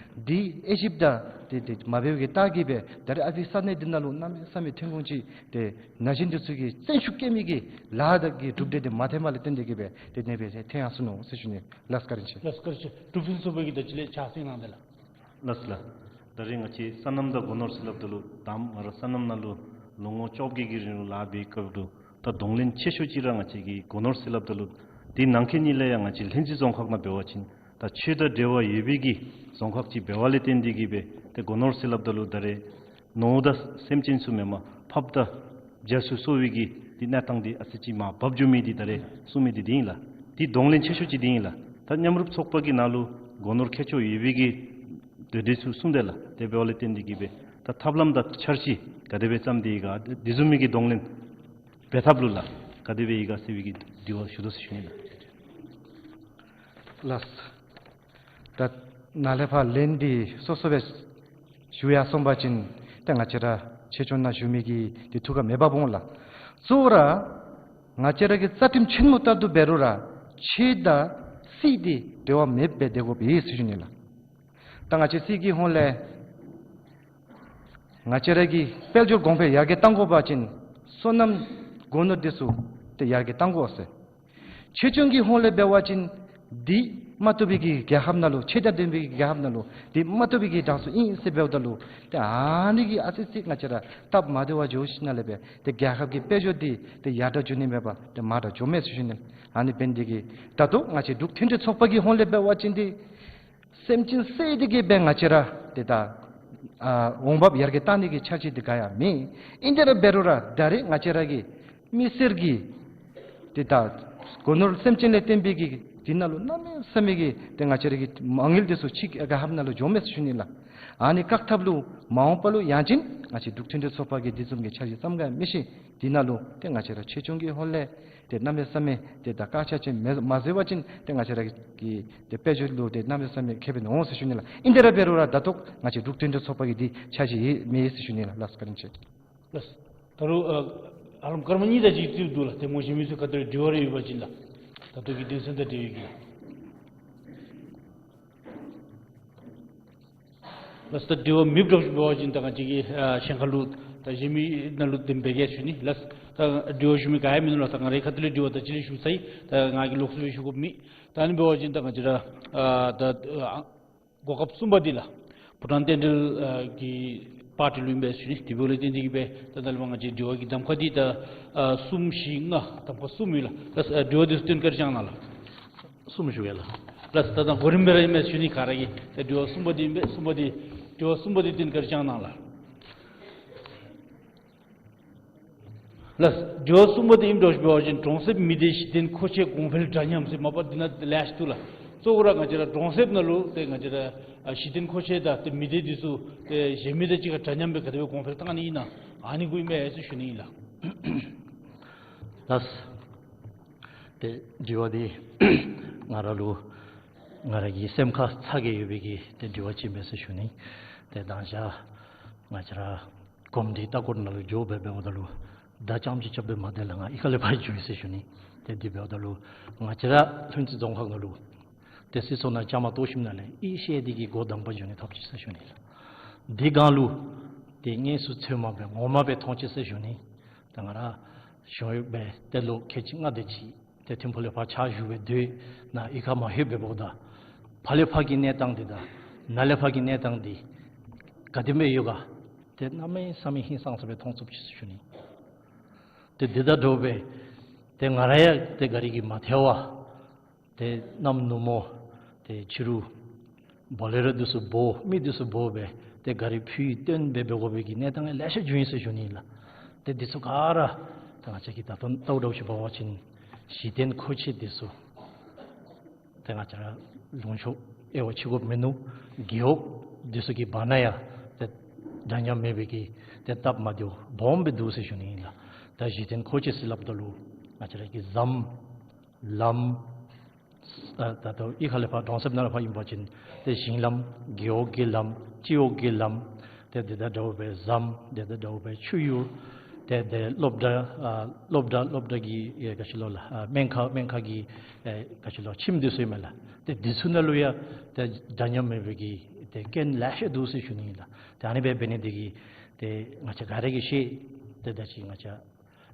འདི་དབྱེ་ཞིབ་དང་ཏེ་ཏེ་མ་འབད་བའི་གི་རྟགས་ཀྱིས་སྦེ་ད་རེས་ཨ་ཕི་ས་གནས་འདི་ནང་ལུ་གནམ་མེད་ས་མེད་ཐོན་ཁུངས་ཅིག་ཏེ་ན་གཞོན་འདི་ཚུ་གིས་བརྩོན་ཤུགས་བསྐྱེད་མི་གི་ལཱ་དང་གི་གྲུབ་འབྲས་འདི་མ་ཐོནམ་ལས་བརྟེན་ཏེ་གི་སྦེ་ཏེ་ཨ་ནེ་སྦེ་ཏེ་ཐོན་ཡར་སོ་ནུག་ཟེར་ཞུ་ནི། ལགས་བཀའ་དྲིན་ཆེ། ལགས་བཀའ་དྲིན་ཆེ། འབྲུག་ཕུན་ཚོགས་པ་གིས་ད་ཅི་ལས་ཕྱག་སེང་གནང་དེ་ལགས། ལགས་ལགས། ད་རེས་ང་བཅས་སོ་ནམ་དང་སྒོ་ནོར་ཟེར་སླབ་ད་ལུ་ད་ང་ར་སོ་ནམ་ནང་ལུ་ལོ་ངོ་བཅོ་བརྒྱད་ཀྱི་རིང་ལུ་ལཱ་འབད་བའི་སྐབས་ལུ་ད་གདོང་ལེན་ཆེ་ཤོས་ཅིག་ར་ང་བཅས་ཀྱི་སྒོ་ནོར་ཟེར་སླབ་ད་ལུ་དེ་ནང་འཁོད་ནང་ལས་ཡང་ང་བཅས་ལྷུན་རྩེ་རྫོང་ཁག་ནང་འབད་བ་ཅིན་ད་ཆོས་དང་འབྲེལ་བ་ཡོད་པའི་གི་རྫོང་ཁག་ཅིག་འབད་བ་ལས་བརྟེན་ཏེ་གི་སྦེ་ཏེ་སྒོ་ནོར་ཟེར་སླབ་ད་ལུ་ད་རེས་ནོར་དང་སེམས་ཅན་ཚུ་མེན་པར་ཕགཔ་དང་རྒྱ་ཚུ་གསོ་བའི་གི་ཏེ་གནས་སྟངས་འདི་ཨ་ཙི་ཅིག་མར་བབས་འགྱོ་མི་འདི་ད་རེས་གསུངས་མི་འདི་འདི་ཨིན་ལགས། འདི་གདོང་ལེན་ཆེ་ཤོས་ཅིག་འདི་ཨིན་ལགས། ད་མཉམ་རུབ་ཚོགས་པ་གི་ནང་ལུ་སྒོ་ནོར་མཁས་མཆོག་ཡོད་པའི་གི་དོན་འབྲས་ཚུ་གསུངས་དེ་ལགས། དེ་འབདཝ་ལས་བརྟེན་ཏེ་གི་སྦེ་ད་ཐབས་ལམ་དང་འཆར་གཞི་ག་དེ་སྦེ་བརྩམས་ཏེ་ཡོད་ག། འདི་བཟུམ་མའི་གི་གདོང་ལེན་འབད་ཐབས་ལུ་ལགས་ག་དེ་སྦེ་ཡོད་ག་ཟེར་བའི་གི་དྲི་བ་ཞུ་དོ་ཟེར་ཞུ་ནི་ལགས། ལགས། ད་ནཱ་ལས་ཕར་ལན་འདི་སོ་སོ་སྦེ་ཞུ་ཡར་སོང་པ་ཅིན་ཏེ་ང་བཅས་ར་ཆེ་ཆུང་ནང་ཞུ་མི་གི་ཏེ་ཐུགས་ཁར་མེད་པ་འོང་ལགས། གཙོ་བོ་ར་ང་བཅས་ར་གི་རྩ་ཁྲིམས་ཆེན་མོ་ལྟར་དུ་འབད་རུང་ར་ཆོས་དང་སྲིད་འདི་འབྲེལ་བ་མེདཔ་སྦེ་སྡོད་དགོཔ་ཨིན་ཟེར་ཞུ་ནི་ལགས། ད་ང་བཅས་སྲིད་ཀྱི་ཧོངས་ལས་ང་བཅས་ར་གི་དཔལ་འབྱོར་གོང་འཕེལ་ཡར་རྒྱས་གཏང་དགོ་པ་ཅིན་སོ་ནམ་སྒོ་ནོར་འདི་ཚུ་ཏེ་ཡར་རྒྱས་གཏང་དགོ་ཟེར། ཆོས་སྐྱོང་གི་ཧོངས་ལས་འབད་བ་ཅིན་འདི་མ་བཏུབ་པའི་གི་རྒྱལ་ཁབ་ནང་ལུ་ཆོས་དང་ལྡན་པའི་གི་རྒྱལ་ཁབ་ནང་ལུ་འདི་མ་བཏུབ་པའི་གི་གྲངས་སུ་ཨིན་ཟེར་འབདཝ་ད་ལུ་ཏེ་ཨ་ནི་གིས་ཨ་ཙི་ཙི་ང་བཅས་ར་སྟབས་མ་བདེ་བར་འགྱོ་ཞིནམ་ལས་སྦེ་ཏེ་རྒྱལ་ཁབ་ཀྱི་དཔལ་འབྱོར་འདི་ཏེ་ཡར་དྲག་འགྱོ་ནི་མེན་པར་ཏེ་མར་དྲག་འགྱོཝ་མས་ཟེར་ཞུ་ནི། ཨ་ནི་འབད་ནི་འདི་གིས་ད་ལྟོ་ང་བཅས་འབྲུག་མཐུན་སྒྲིལ་ཚོགས་པ་གི་ཧོངས་ལས་འབད་བ་ཅིན་འདི་སེམས་ཅན་བསད་དེ་གི་སྦེ་ང་བཅས་ར་ཏེ་ད་ཨ་འོང་འབབ་ཡར་རྒྱས་གཏང་ནི་གི་འཆར་གཞི་འདི་ག་ཡང་མེད། ཨིན་དེ་ར་འབད་རུང་ར་ད་རེས་ང་བཅས་ར་གི་མི་སེར་གྱི་ཏེ་ད་སྒོ་ནོར་སེམས་ཅན་ལས་བརྟེན་པའི་གི་འདི་ནང་ལུ་གནམ་མེད་ས་མེད་ཀྱི་ཏེ་ང་བཅས་ར་གི་མ་དངུལ་འདི་ཚུ་ཕྱི་རྒྱལ་ཁབ་ནང་ལུ་འགྱོཝ་མས་ཟེར་ཞུ་ནི་ལགས། ཨ་ནི་བཀག་ཐབས་ལུ་མ་འོངས་པ་ལུ་ཡང་ཅིན་ང་བཅས་འབྲུག་མཐུན་སྒྲིལ་ཚོགས་པ་གིས་འདི་བཟུམ་གྱི་འཆར་གཞི་བརྩམ་ག་མི་ཤེས། འདི་ནང་ལུ་ཏེ་ང་བཅས་ར་ཆོས་སྐྱོང་གི་ཧོངས་ལས་ཏེ་གནམ་མེད་ས་མེད་ཏེ་ད་བཀག་ཆ་ཅིག་མ་མ་བཟོ་བ་ཅིན་ཏེ་ང་བཅས་ར་གི་ཏེ་དཔལ་འབྱོར་ལུ་ཏེ་གནམ་མེད་ས་མེད་ཁེ་ཕན་འོང་ཟེར་ཞུ་ནི་ལགས། ཨིན་དེ་ར་འབད་རུང་ར་ད་ལྟོ་ང་བཅས་འབྲུག་མཐུན་སྒྲིལ་ཚོགས་པ་གིས་འདི་འཆར་གཞི་ཡོད་མེད་ཟེར་ཞུ་ནི་ལགས། ལགས་བཀའ་དྲིན་ཆེ། ལགས། ད་རུང་ཨ་ཧ་ལམ་སྐར་མ་གཉིས་དེ་ཅིག་ཅིག་འདུག་ལགས། ཏེ་མ་གཞི་མི་ཚུ་ག་ཏེ་དྲི་བ་རེ་ཡོད་པ་ཅིན་ལགས། ད་ལྟོ་གི་དོན་ཚན་དང་འབྲེལ་བའི་གི་ལགས། ལགས་ད་དྲི་བ་མེདཔ་འདྲཝ་ཅིག་འབད་བ་ཅིན་ད་ང་བཅས་ཀྱིས་ཨ་གཞན་ཁར་ལུ་ད་གཞན་མི་ནང་ལུ་འདེམས་འབད་གེ་ཞུ་ནི། ལགས་ད་དྲི་བ་ཞུ་མི་ག་ཡང་མིན་ནུག་ལགས། ད་ང་རའི་ཁ་ཐུག་ལས་དྲི་བ་ད་ཅི་ལས་ཞུ་ཚར་ཡི། ད་ང་གིས་ལོགས་སུ་སྦེ་ཞུ་དགོཔ་མེད། ད་ཨ་ནི་འབད་བ་ཅིན་ད་ང་བཅས་ར་ཨ་ད་ཨ་གོ་སྐབས་གསུམ་པ་འདི་ལགས། བྷུ་ཊཱན་རྟེན་འབྲེལ་ཨ་གི་པར་ཊི་ལུ་ཨིན་པས་ཞུ་ནི། དེ་འབདཝ་ལས་བརྟེན་ཏེ་གི་སྦེ་ད་ད་ལས་མར་ང་བཅས་དྲི་བ་གི་གདམ་ཁ་འདི་ད་ཨ་གསུམ་བཞི་ལྔ་གདམ་ཁ་གསུམ་ཡོད་ལགས། ད་ཨ་དྲི་བ་འདི་ཚུ་བསྟུན་ག་ར་བཅང་གནང་ལགས། གསུམ་ཞུ་གེ་ལགས། ལགས་ད་ད་གོ་རིམ་སྦེ་ར་ཨིན་མས་ཞུ་ནི། ག་ར་གིས་ད་དྲི་བ་གསུམ་པ་འདི་ཨིན་པས། གསུམ་པ་འདི་དྲི་བ་གསུམ་པ་འདི་བསྟུན་ག་ར་བཅང་གནང་ལགས། ལགས་དྲི་བ་གསུམ་པ་འདི་ཨིནམ་འདྲཝ་ཅིག་འབད་བ་ཅིན་གྲོང་གསེབ་མི་སྡེ་གཞི་རྟེན་མཁོ་ཆས་གོང་འཕེལ་འདྲ་མཉམ་ཟེར་མ་པ་འདི་ནང་ལེ་ཤ་འདུག་ལགས། གཙོ་བོ་ར་ང་བཅས་ར་གྲོང་གསེབ་ནང་ལུ་ཏེ་ང་བཅས་ར་ཨ་གཞི་རྟེན་མཁོ་ཆས་དང་ཏེ་མི་སྡེ་འདི་ཚུ་ཏེ་གཞན་མི་དང་གཅིག་ཁར་འདྲ་མཉམ་སྦེ་ག་དེ་སྦེ་གོང་འཕེལ་གཏང་ནི་ཨིན་ན་ཨ་ནི་གུ་ཨིན་མས་ཟེར་ཞུ་ནི་ཨིན་ལགས། ལགས། ཏེ་དྲི་བ་འདི་ང་ར་ལུ་ང་ར་གི་སེམས་ཁར་ཚ་གྱང་ཡོད་པའི་གི་ཏེ་དྲི་བ་ཅིག་ཨིན་མས་ཟེར་ཞུ་ནི། ཏེ་མདང་ཞག་ང་བཅས་ར་གོམས་འདྲིས་ལྟ་སྐོར་ནང་ལུ་འགྱོ་སྦེ་འབདཝ་ད་ལུ་བརྡ་རྐྱངམ་ཅིག་རྐྱབ་སྦེ་མ་སྡོད་ལགས། ང་གཡུས་ཁ་ལས་ཕར་འགྱོ་ཡི་ཟེར་ཞུ་ནི། ཏེ་དེ་འབདཝ་ད་ལུ་ང་བཅས་ར་ལྷུན་རྩེ་རྫོང་ཁག་ནང་ལུ་ཏེ་སྲིད་ཚོགས་ནང་བཅའ་མར་གཏོགས་ཞིནམ་ལས་ཡིད་ཆེས་འདི་གིས་སྒོ་བསྡམས་པ་འགྱོ་ནི་ཐོབ་ཅི་ཟེར་ཞུ་ནི་ལགས། འདི་སྒང་ལུ་ཏེ་དངོས་སུ་ཚོད་མ་སྦེ་ངོ་མ་སྦེ་མཐོང་ཅི་ཟེར་ཞུ་ནི། ད་ང་ར་གཞུང་གཡོགཔ་སྦེ་ཏེ་ལོ་ཁལ་གཅིག་ལྔ་དེ་ཅིག་ཏེ་ཐིམ་ཕུག་ལས་ཕར་ཕྱག་ཞུ་སྦེ་སྡོད་ནཱ་གཡུས་ཁར་མ་ལྷོད་པའི་འབདཝ་ད་ཕར་ལས་ཕར་གྱི་གནས་སྟངས་འདི་དང་ནཱ་ལས་ཕར་གྱི་གནས་སྟངས་འདི་ག་དེ་སྦེ་ཡོད་ག། ཏེ་གནམ་མེད་ས་མེད་ཧིང་སངས་ས་སྦེ་མཐོང་ཚུགས་ཅི་ཟེར་ཞུ་ནི། ཏེ་འདི་དང་འདྲཝ་སྦེ་ཏེ་ང་ར་ཡང་ཏེ་ག་ར་གིས་མ་ཐལ་བར་ ཏེ་གནམ་ནུབ་མོ་ཏེ་ཕྱི་རུ་བོ་ལེ་རོ་འདི་ཚུ་འབོ་མི་འདི་ཚུ་འབོ་སྦེ་ཏེ་གཱ་རི་ཕུད་བཏོན་སྦེ་འབད་དགོ་པའི་གི་གནས་སྟངས་ལེ་ཤ་བྱུང་ཡི་ཟེར་ཞུ་ནི་ལགས། ཏེ་འདི་ཚུ་ག་ར་ཏེ་ང་བཅས་ཀྱིས་ད་ལྟོ་ལྟཝ་ད་ཅིག་འབད་བ་ཅིན་གཞི་རྟེན་མཁོ་ཆས་འདི་ཚུ་ཏེ་ང་བཅས་ར་ལུང་ཕྱོགས་དབྱེ་བ་ཕྱེ་དགོཔ་མིན་ནུག། རྒེད་འོག་འདི་ཚུ་གི་བར་ན་ཡང་ཏེ་འདྲ་མཉམ་མེད་པའི་གི་ཏེ་སྟབས་མ་བདེཝ་སྦོམ་སྦེ་འདུག་ཟེར་ཞུ་ནི་ཨིན་ལགས། ད་གཞི་རྟེན་མཁོ་ཆས་ཟེར་སླབ་ད་ལུ་ང་བཅས་ར་གི་ཟམ་ལམ་ཨ་ད་ལྟོ་གཡུས་ཁ་ལས་ཕར་གྲོང་གསེབ་ནང་ལས་ཕར་ཨིན་པ་ཅིན་ཏེ་ཞིང་ལམ་རྒེད་འོག་གི་ལམ་སྤྱི་འོག་གི་ལམ་ཏེ་དེ་དང་འདྲཝ་སྦེ་ཟམ་དེ་དང་འདྲཝ་སྦེ་ཆུ་ཡུར་ཏེ་དེ་སློབ་གྲྭ་ཨ་སློབ་གྲྭ་སློབ་གྲྭ་གི་ཨེ་ག་ཅི་ལོ་ལགས་ཨ་སྨན་ཁང་སྨན་ཁང་གི་ཨེ་ག་ཅི་ལོ་ཁྱིམ་འདི་ཚུ་ཨིན་མས་ལགས། ཏེ་འདི་ཚུ་ནང་ལུ་ཡང་ཏེ་འདྲ་མཉམ་མེད་པའི་གི་ཏེ་རྐྱེན་ལེ་ཤ་འདུག་ཟེར་ཞུ་ནི་ཨིན་ལགས། ཏེ་ཨ་ནི་སྦེ་འབད་ནི་འདི་གིས་ཏེ་ང་བཅས་ག་ར་གིས་ཤེས། ཏེ་ད་ཅི་ང་བཅས་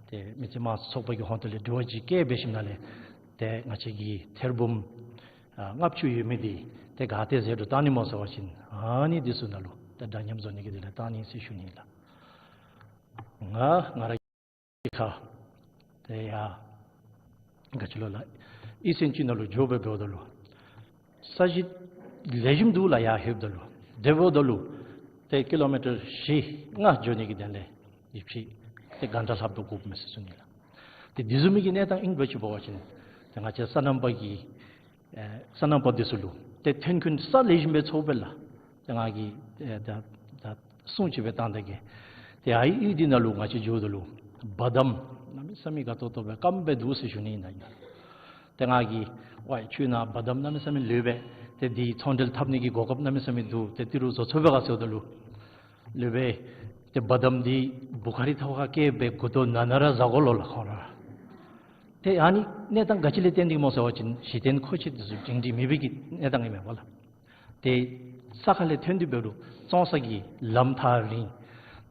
ཏེ་མི་རྩེ་དམངས་གཙོ་ཚོགས་པ་གི་ཧོངས་ཏོ་ལས་དྲི་བ་ཅིག་བཀོད་འབད་ཞིནམ་ལས་ཏེ་ང་བཅས་ཀྱི་ཐེར་འབུམ་ཨ་ལྔ་བཅུ་ཡོད་མི་འདི་ཏེ་ག་ཏེ་ཟད་འགྲོ་བཏང་ནི་སྨོ་ཟེར་བ་ཅིན་ཨ་ནི་འདི་ཚུ་ནང་ལུ་ཏེ་འདྲ་མཉམ་བཟོ་ནི་གི་དོན་ལས་བཏང་ནི་ཟེར་ཞུ་ནི་ལགས། ང་ང་ར་གི་ཁར་ཏེ་ཡར་ག་ཅི་ལོ་ལགས་ཨི་སན་ཅི་ནང་ལུ་འགྱོ་སྦེ་འབདཝ་ད་ལུ་ས་གཞི་ལེགས་ཤོམ་འདུག་ལགས། ཡར་ལྷོདཔ་ད་ལུ་དེ་འབདཝ་ད་ལུ་ཏེ་ཀི་ལོ་མི་ཊར་བཞི་ལྔ་འགྱོ་ནི་གི་དོན་ལས་ཡིབ་ཅིག་ཏེ་གྷན་ཊ་ལྷགཔ་དོ་དགོཔ་མས་ཟེར་ཞུ་ནི་ལགས། ཏེ་འདི་བཟུམ་མའི་གི་གནས་སྟངས་ཨིན་པ་ཅིན་འབད་བ་ཅིན་ཏེ་ང་བཅས་སོ་ནམ་པ་གི་ཨེ་སོ་ནམ་པ་འདི་ཚུ་ལུ་ཏེ་ཐོན་ཁུངས་ས་ལེགས་ཤོམ་སྦེ་ཚོརཝ་སྦེ་ལགས། ཏེ་ང་གིས་ཨེ་ད་ད་སྲུང་ཅིག་སྦེ་བཏང་ད་གེ། ཏེ་ཨའི་གཡུས་འདི་ནང་ལུ་ང་བཅས་འགྱོཝ་ད་ལུ་བ་དམ་གནམ་མེད་ས་མེད་དགའ་ཏོག་ཏོ་སྦེ་སྐམ་སྦེ་འདུག་ཟེར་ཞུ་ནི་ཨིན་ན་ཡང་། ཏེ་ང་གིས་ཝའི་ཁྱོད་ནཱ་བ་དམ་གནམ་མེད་ས་མེད་ལུས་པས། ཏེ་འདི་ཚོང་འབྲེལ་འཐབ་ནི་གི་གོ་སྐབས་གནམ་མེད་ས་མེད་འདུག། ཏེ་ཏི་རུ་བཟོ་ཚུགས་པས་ག་ཟེརཝ་ད་ལུ་ལུས་པས། ཏེ་བ་དམ་འདི་བུ་ག་རི་ཐོག་ཁར་བཀལ་སྦེ་མགུ་ཏོ་ན་ན་ར་བཟའ་དགོ་ལོ་ལགས་ཁོང་ར། ཏེ་ཨ་ནི་གནས་སྟངས་ག་ཅི་ལས་བརྟེན་ཏེ་སྨོ་ཟེར་བ་ཅིན་གཞི་རྟེན་མཁོ་ཆས་འདི་ཚུ་སྒྲིང་སྒྲིང་མེད་པའི་གི་གནས་སྟངས་ཨིན་མས་པ་ལགས། ཏེ་ས་ཁ་ལས་ཐོན་ཏེ་འབད་རུང་བཙོང་ས་གི་ལམ་ཐག་རིང་།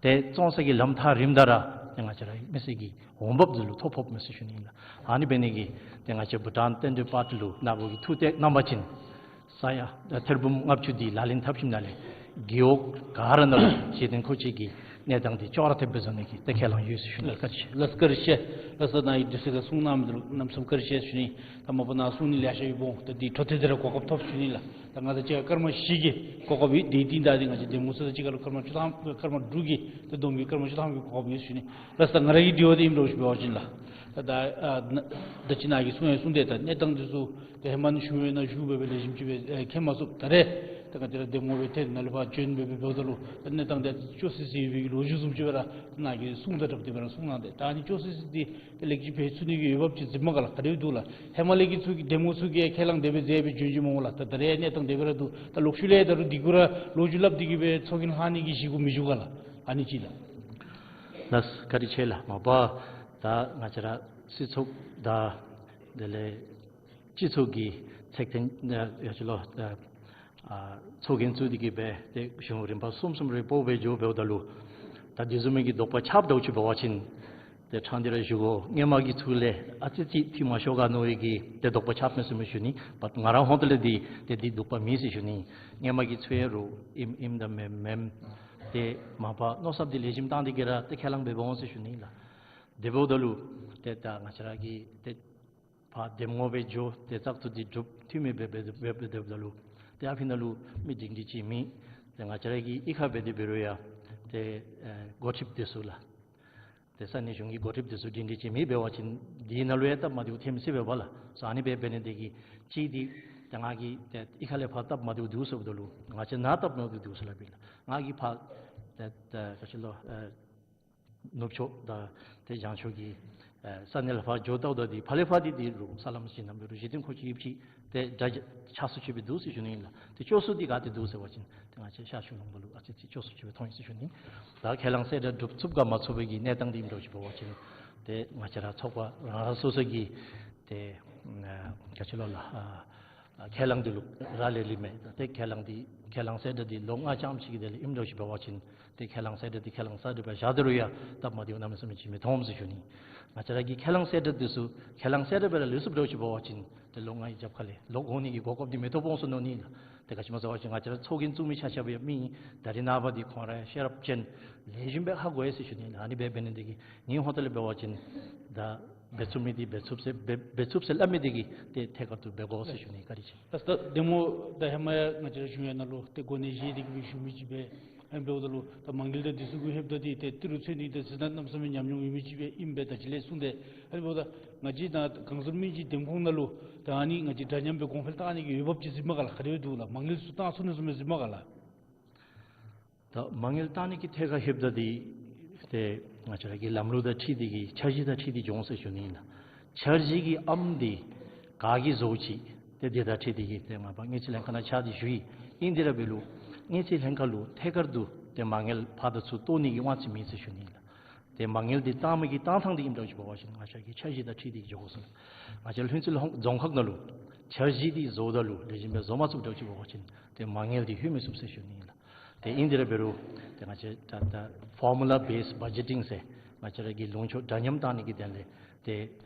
ཏེ་བཙོང་ས་གི་ལམ་ཐག་རིངམ་ད་ར་ཏེ་ང་བཅས་ར་མི་སེར་གྱི་འོང་འབབ་འདི་ལུ་ཐོ་ཕོགཔ་མས་ཟེར་ཞུ་ནི་ཨིན་ལགས། ཨ་ནི་འབད་ནི་གིས་ཏེ་ང་བཅས་བྷུ་ཊཱན་བསྟན་འགྲོའི་པར་ཊི་ལུ་ནཱ་བུ་གིས་ཐུགས་གཏད་གནང་བ་ཅིན་ས་ཡ་ཐེར་འབུམ་ལྔ་བཅུ་འདི་ལག་ལེན་འཐབ་ཞིནམ་ལས་རྒེད་འོག་ག་ར་ནང་ལུ་གཞི་རྟེན་མཁོ་ཆས་ཀྱི་གནས་སྟངས་འདི་ཅོག་ར་འཐདཔ་སྦེ་བཟོ་ནི་གི་ཏེ་ཁས་བླངས་ཡོད་ཟེར་ཞུ་ནི། བཀའ་དྲིན་ཆེ། ལགས་བཀའ་དྲིན་ཆེ། ལགས་སོ་ནཱ་གིས་དུས་ཚོད་ཁར་གསུང་གནངམ་འདི་ལུ་གནམ་མེད་ས་མེད་བཀའ་དྲིན་ཆེ་ཟེར་ཞུ་ནི། ད་མ་པ་ནཱ་གསུང་ནི་ལེ་ཤ་ཡོདཔ་འོང་། ད་འདི་འཕྲོ་མཐུད་དེ་ར་གོ་སྐབས་ཐོབ་ཟེར་ཞུ་ནི་ལགས། ད་ང་དང་གཅིག་ཁར་སྐར་མ་བཞི་གི་གོ་སྐབས་ཡོད། དེ་འདི་ད་འདི་ང་བཅས་གདམ་ངོ་ཚུ་དང་གཅིག་ཁར་ལུ་སྐར་མ་བཅུ་ཐམ་སྐར་མ་དྲུག་གི་ཏེ་བསྡོམས་ཀྱིས་སྐར་མ་བཅུ་ཐམ་གྱི་གོ་སྐབས་ཡོད་ཟེར་ཞུ་ནི། ལགས་སོ་ད་ང་ར་གི་དྲི་བ་འདི་ཨིནམ་འདྲཝ་ཅིག་འབད་བ་ཅིན་ལགས། ད་ད་ཨ་ད་ཅི་ནཱ་གིས་གསུང་ཡང་གསུངས་ཏེ་ད་གནས་སྟངས་འདི་ཚུ་ཏེ་ཧེ་མ་ནཱ་བཞུགས་པའི་ནང་བཞུགས་སྦེ་སྦེ་ལེགས་ཤོམ་ཅིག་སྦེ་ཨེ་མཁྱེན་མ་ཚུགས། ད་རེས་ད་ང་བཅས་ར་གདམ་ངོ་སྦེ་ཏེ་ནཱ་ལས་ཕར་བྱོན་སྦེ་སྦེ་འབདཝ་ད་ལུ་ད་གནས་སྟངས་འདི་ཅོག་སི་སི་ཡོད་པའི་གི་ལོ་རྒྱུས་བཟུམ་ཅིག་སྦེ་ར་ནཱ་གིས་གསུང་དང་སྒྲུབ་སྟེ་སྦེ་ར་གསུང་གནང་སྟེ། ད་ཨ་ནི་ཅོག་སི་སི་འདི་ཏེ་ལེགས་ཤོམ་འབད་ཚུགས་ནི་གི་འོས་འབབ་ཅིག་གཟིགས་མས་ག་ལགས། ག་དེ་སྦེ་འདུག་ལགས། ཧེ་མ་ལས་ཀྱི་ཚུ་གིས་གདམ་ངོ་ཚུ་གིས་ཁས་བླངས་དེ་སྦེ་མཛད་སྦེ་བྱོན་བྱོནམ་སྨོ་ལགས། ད་ད་རེས་གནས་སྟངས་དེ་སྦེ་ར་འདུག། ད་ལོག་ཤུལ་ལས་ད་རུང་འདི་གུ་ར་ལོ་རྒྱུས་སླབ་སྟེ་གིས་སྦེ་ཚོགས་རྒྱན་ལྷག་ནི་གི་གཞི་གུ་མི་འགྱོ་ག་ལགས། ཨ་ནི་ཅིག་ལགས། ལགས་བཀའ་དྲིན་ཆེ་ལགས། མ་པ་ད་ང་བཅས་ར་སྲིད་ཚོགས་དང་དེ་ལས་སྤྱི་ཚོགས་ཀྱི་ཚེགས་ཐེངས་ཡ་ཅི་ལོ་ཨ་ཚོགས་རྒྱན་བཙུགས་ཏེ་གིས་སྦེ་ཏེ་གཞུང་རིམ་པ་གསུམ་གསུམ་རེ་སྤོ་སྦེ་འགྱོ་འབདཝ་ད་ལུ་ད་འདི་བཟུམ་མའི་གི་དོགས་པ་ཆགསཔ་འདྲཝ་ཅིག་འབད་བ་ཅིན་ཏེ་ཕྲང་སྟེ་ར་ཞུ་དགོ། སྔོན་མ་གི་ཚུ་ལས་ཨ་ཙི་ཙི་འཐུས་མ་ཤོར་ག་མནོ་བའི་གི་ཏེ་དོགས་པ་ཆགསཔ་མས་ཟེར་མི་ཞུ་ནི། བཊ་ང་རའི་ཧོངས་ཏོ་ལས་འདི་ཏེ་འདི་སྡུག་པ་མེད་ཟེར་ཞུ་ནི། སྔོན་མ་གི་ཚུ་ཡང་རུང་ཨིནམ་ཨིནམ་དང་མེནམ་མེནམ་ཏེ་མ་པ་མནོ་བསམ་འདི་ལེགས་ཤོམ་བཏང་སྟེ་གིས་ར་ཏེ་ཁས་བླངས་འབད་འབདཝ་འོང་ཟེར་ཞུ་ནི་ལགས། དེ་འབདཝ་ད་ལུ་ཏེ་ད་ང་བཅས་ར་གིས་ཏེ་ཕར་གདམ་ངོ་སྦེ་འགྱོ་སྟེ་བཙག་འཐུ་འདི་གྲུབ་འཐུས་མི་སྦེ་སྦེ་སྦེ་སྦེ་སྡོདཔ་ད་ལུ་ཏེ་ཨ་ཕི་ནང་ལུ་མི་སྒྲིང་སྒྲིང་ཅིག་མེད། ཏེ་ང་བཅས་ར་གི་གཡུས་ཁར་འབད་དེ་འབད་རུང་ཡང་ཏེ་ཨེ་འགོ་ཁྲིདཔ་འདི་ཚུ་ལགས། ཏེ་ས་གནས་གཞུང་གི་འགོ་ཁྲིདཔ་འདི་ཚུ་སྒྲིང་སྒྲིང་ཅིག་མེད་འབད་བ་ཅིན་འདི་ནང་ལུ་ཡང་སྟབས་མ་བདེཝ་ཐོནམ་སྲིད་པས་པ་ལགས། སོ་ཨ་ནི་སྦེ་འབད་ནི་དེ་གིས་གཅིག་འདི་ཏེ་ང་གིས་ཏེ་གཡུས་ཁ་ལས་ཕར་སྟབས་མ་བདེཝ་འདུག་ཟེརཝ་ད་ལུ་ང་བཅས་ནཱ་སྟབས་མ་བདེཝ་འདུག་ཟེར་སླབ་ཨིན་ལགས། ང་གིས་ཕར་ཏེ་ཏེ་ག་ཅི་ལོ་ཨེ་ནུབ་ཕྱོགས་དང་ཏེ་བྱང་ཕྱོགས་ཀྱི་ཨེ་ས་གནས་ལས་ཕར་འགྱོ་ལྟཝ་ད་འདི་ཕར་ལས་ཕར་འདི་འདི་རུང་ས་ལམ་ཅིག་ནང་འབད་རུང་གཞི་རྟེན་མཁོ་ཆས་ཡིབ་ཅིག་ཏེ་འདྲ་ཆགས་སུ་ཅིག་སྦེ་འདུག་ཟེར་ཞུ་ནི་ཨིན་ལགས། ཏེ་སྐྱོ་སུ་འདི་ག་ཏེ་འདུག་ཟེར་བ་ཅིན་ཏེ་ང་བཅས་ཤར་ཕྱོགས་ལུང་པ་ལུ་ཨ་ཙི་ཅིག་སྐྱོ་སུ་ཅིག་སྦེ་མཐོང་ཡི་ཟེར་ཞུ་ནི། ད་ཁས་བླངས་གསལ་བསྒྲགས་གྲུབ་ཚུགས་ག་མ་ཚུགས་པའི་གི་གནས་སྟངས་འདི་ཨིནམ་འདྲཝ་ཅིག་འབད་བ་ཅིན་ཏེ་ང་བཅས་ར་ཚོགས་པ་རང་རང་སོ་སོ་གི་ཏེ་ཨ་ག་ཅི་ལོ་ལགས་ཨ་ཨ་ཁས་བླངས་འདི་ལུ་རག་ལས་ལི་མས། ཏེ་ཁས་བླངས་འདི་ཁས་བླངས་གསལ་བསྒྲགས་འདི་ལོ་ལྔ་རྐྱངམ་ཅིག་གི་དེ་ལས་ཨིནམ་འདྲཝ་ཅིག་འབད་བ་ཅིན་ཏེ་ཁས་བླངས་གསལ་བསྒྲགས་འདི་ཁས་བླངས་གསལ་བསྒྲགས་སྦེ་བཞག་སྟེ་རུང་ཡང་སྟབས་མ་བདེཝ་གནམ་མེད་ས་མེད་ཅིག་མི་མཐོངམ་ཟེར་ཞུ་ནི། ང་བཅས་ར་གི་ཁས་བླངས་གསལ་བསྒྲགས་འདི་ཚུ་ཁས་བླངས་གསལ་བསྒྲགས་སྦེ་ར་ལུས་སོཔ་འདྲཝ་ཅིག་འབད་བ་ཅིན་ཏེ་ལོ་ལྔའི་རྒྱབ་ཁ་ལས་ལོག་འོང་ནི་གི་གོ་སྐབས་འདི་མི་ཐོབ་འོང་ཟེར་མནོ་ནི་ལགས། ཏེ་ག་ཅི་སྨོ་ཟེར་བ་ཅིན་ང་བཅས་ར་ཚོགས་རྒྱན་བཙུགས་མི་ཆ་ཁྱབ་ཡང་མི་ད་རེས་ནངས་པ་འདི་ཁོང་ར་ཤེས་རབ་ཅན་ལེགས་ཤོམ་སྦེ་ཧ་གོ་ཡི་ཟེར་ཞུ་ནི་ལགས། ཨ་ནི་སྦེ་འབད་ནི་འདི་གིས་ངེའི་ཧོངས་ཏོ་ལས་འབད་བ་ཅིན་ད་ འབད་ཚུགས་མི་འདི་འབད་ཚུགས་ཟེར་འབད་འབད་ཚུགས་ཟེར་སླབ་མི་འདི་གིས་ཏེ་ཐད་ཀར་དུ་འབད་དགོ་ཟེར་ཞུ་ནི། བཀའ་དྲིན་ཆེ། ལགས། ད་ད་དེ་སྨོ་ད་ཧེ་མ་ཡང་ང་བཅས་ར་གཞུང་ཡང་ནང་ལུ་ཏེ་གོ་གནས་བཞེས་ཏེ་གི་སྦེ་ཞུ་མི་ཅིག་སྦེ་ཨ་ནི་འབདཝ་ད་ལུ་ད་མ་དངུལ་དང་འདི་ཚུ་གུ་ལྷོདཔ་ད་འདི་ཏེ་ཏི་རུ་འཚོལ་ནི་དང་ཟེར་ན་གནམ་མེད་ས་མེད་ཉམས་མྱོང་ཡོད་མི་ཅིག་སྦེ་ཨིན་པས། ད་ཅི་ལས་གསུངས་ཏེ་ཨ་ནི་འབདཝ་ད་ང་བཅས་ད་གང་ཟུར་སྨན་བཅོས་འདེམས་ཁོངས་ནང་ལུ་ད་ཨ་ནི་ང་བཅས་འདྲ་མཉམ་སྦེ་གོང་འཕེལ་བཏང་ནི་གི་འོས་འབབ་ཅིག་གཟིགས་མས་ག་ལགས། ག་དེ་སྦེ་འདུག་ལགས། མ་དངུལ་ཚུ་བཏང་ཚུགས་ནི་ཚུ་མས་གཟིགས་མས་ག་ལགས། ད་མ་དངུལ་བཏང་ནི་གི་ཐད་ཁར་ལྷོདཔ་ད་འདི་ཏེ་ང་བཅས་ར་གི་ལམ་ལུགས་དང་འཁྲིལ་ཏེ་གི་འཆར་གཞི་དང་འཁྲིལ་ཏེ་འགྱོ་འོང་ཟེར་ཞུ་ནི་ཨིན་ལགས། འཆར་གཞི་གི་ཨམ་འདི་ག་གིས་བཟོ་ཅི་ཏེ་འདི་དང་འཁྲིལ་ཏེ་གི་ཏེ་མ་པ་དངུལ་རྩིས་ལྷན་ཁག་ནང་ཕྱག་འདི་ཞུ་ཡི། ཨིན་དེ་ར་འབད་རུང་དངུལ་རྩིས་ལྷན་ཁག་ལུ་ཐད་ཀར་དུ་ཏེ་མ་དངུལ་ཕར་དང་ཚུར་གཏོང་ནི་གི་དབང་ཚད་མེད་ཟེར་ཞུ་ནི་ཨིན་ལགས། ཏེ་མ་དངུལ་འདི་བཏང་མི་གི་བཏང་ཐངས་འདི་ཨིནམ་འདྲཝ་ཅིག་འབད་བ་ཅིན་ང་བཅས་ཀྱི་འཆར་གཞི་དང་འཁྲིལ་ཏེ་འགྱོ་དགོ་ཟེར་ལགས། ང་བཅས་ལྷུན་རྩེ་ལྷོ་རྫོང་ཁག་ནང་ལུ་འཆར་གཞི་འདི་བཟོཝ་ད་ལུ་ལེགས་ཤོམ་སྦེ་བཟོ་མ་ཚུགསཔ་འདྲཝ་ཅིག་འབད་བ་ཅིན་ཏེ་མ་དངུལ་འདི་ལྷོད་མི་ཚུགས་ཟེར་ཞུ་ནི་ཨིན་ལགས། ཏེ་ཨིན་དེ་ར་འབད་རུང་ཏེ་ང་བཅས་ད་ད་formula based budgeting ཟེར་ང་བཅས་ར་གི་ལུང་ཕྱོགས་འདྲ་མཉམ་བཏང་ནི་གི་དོན་ལས་ཏེ་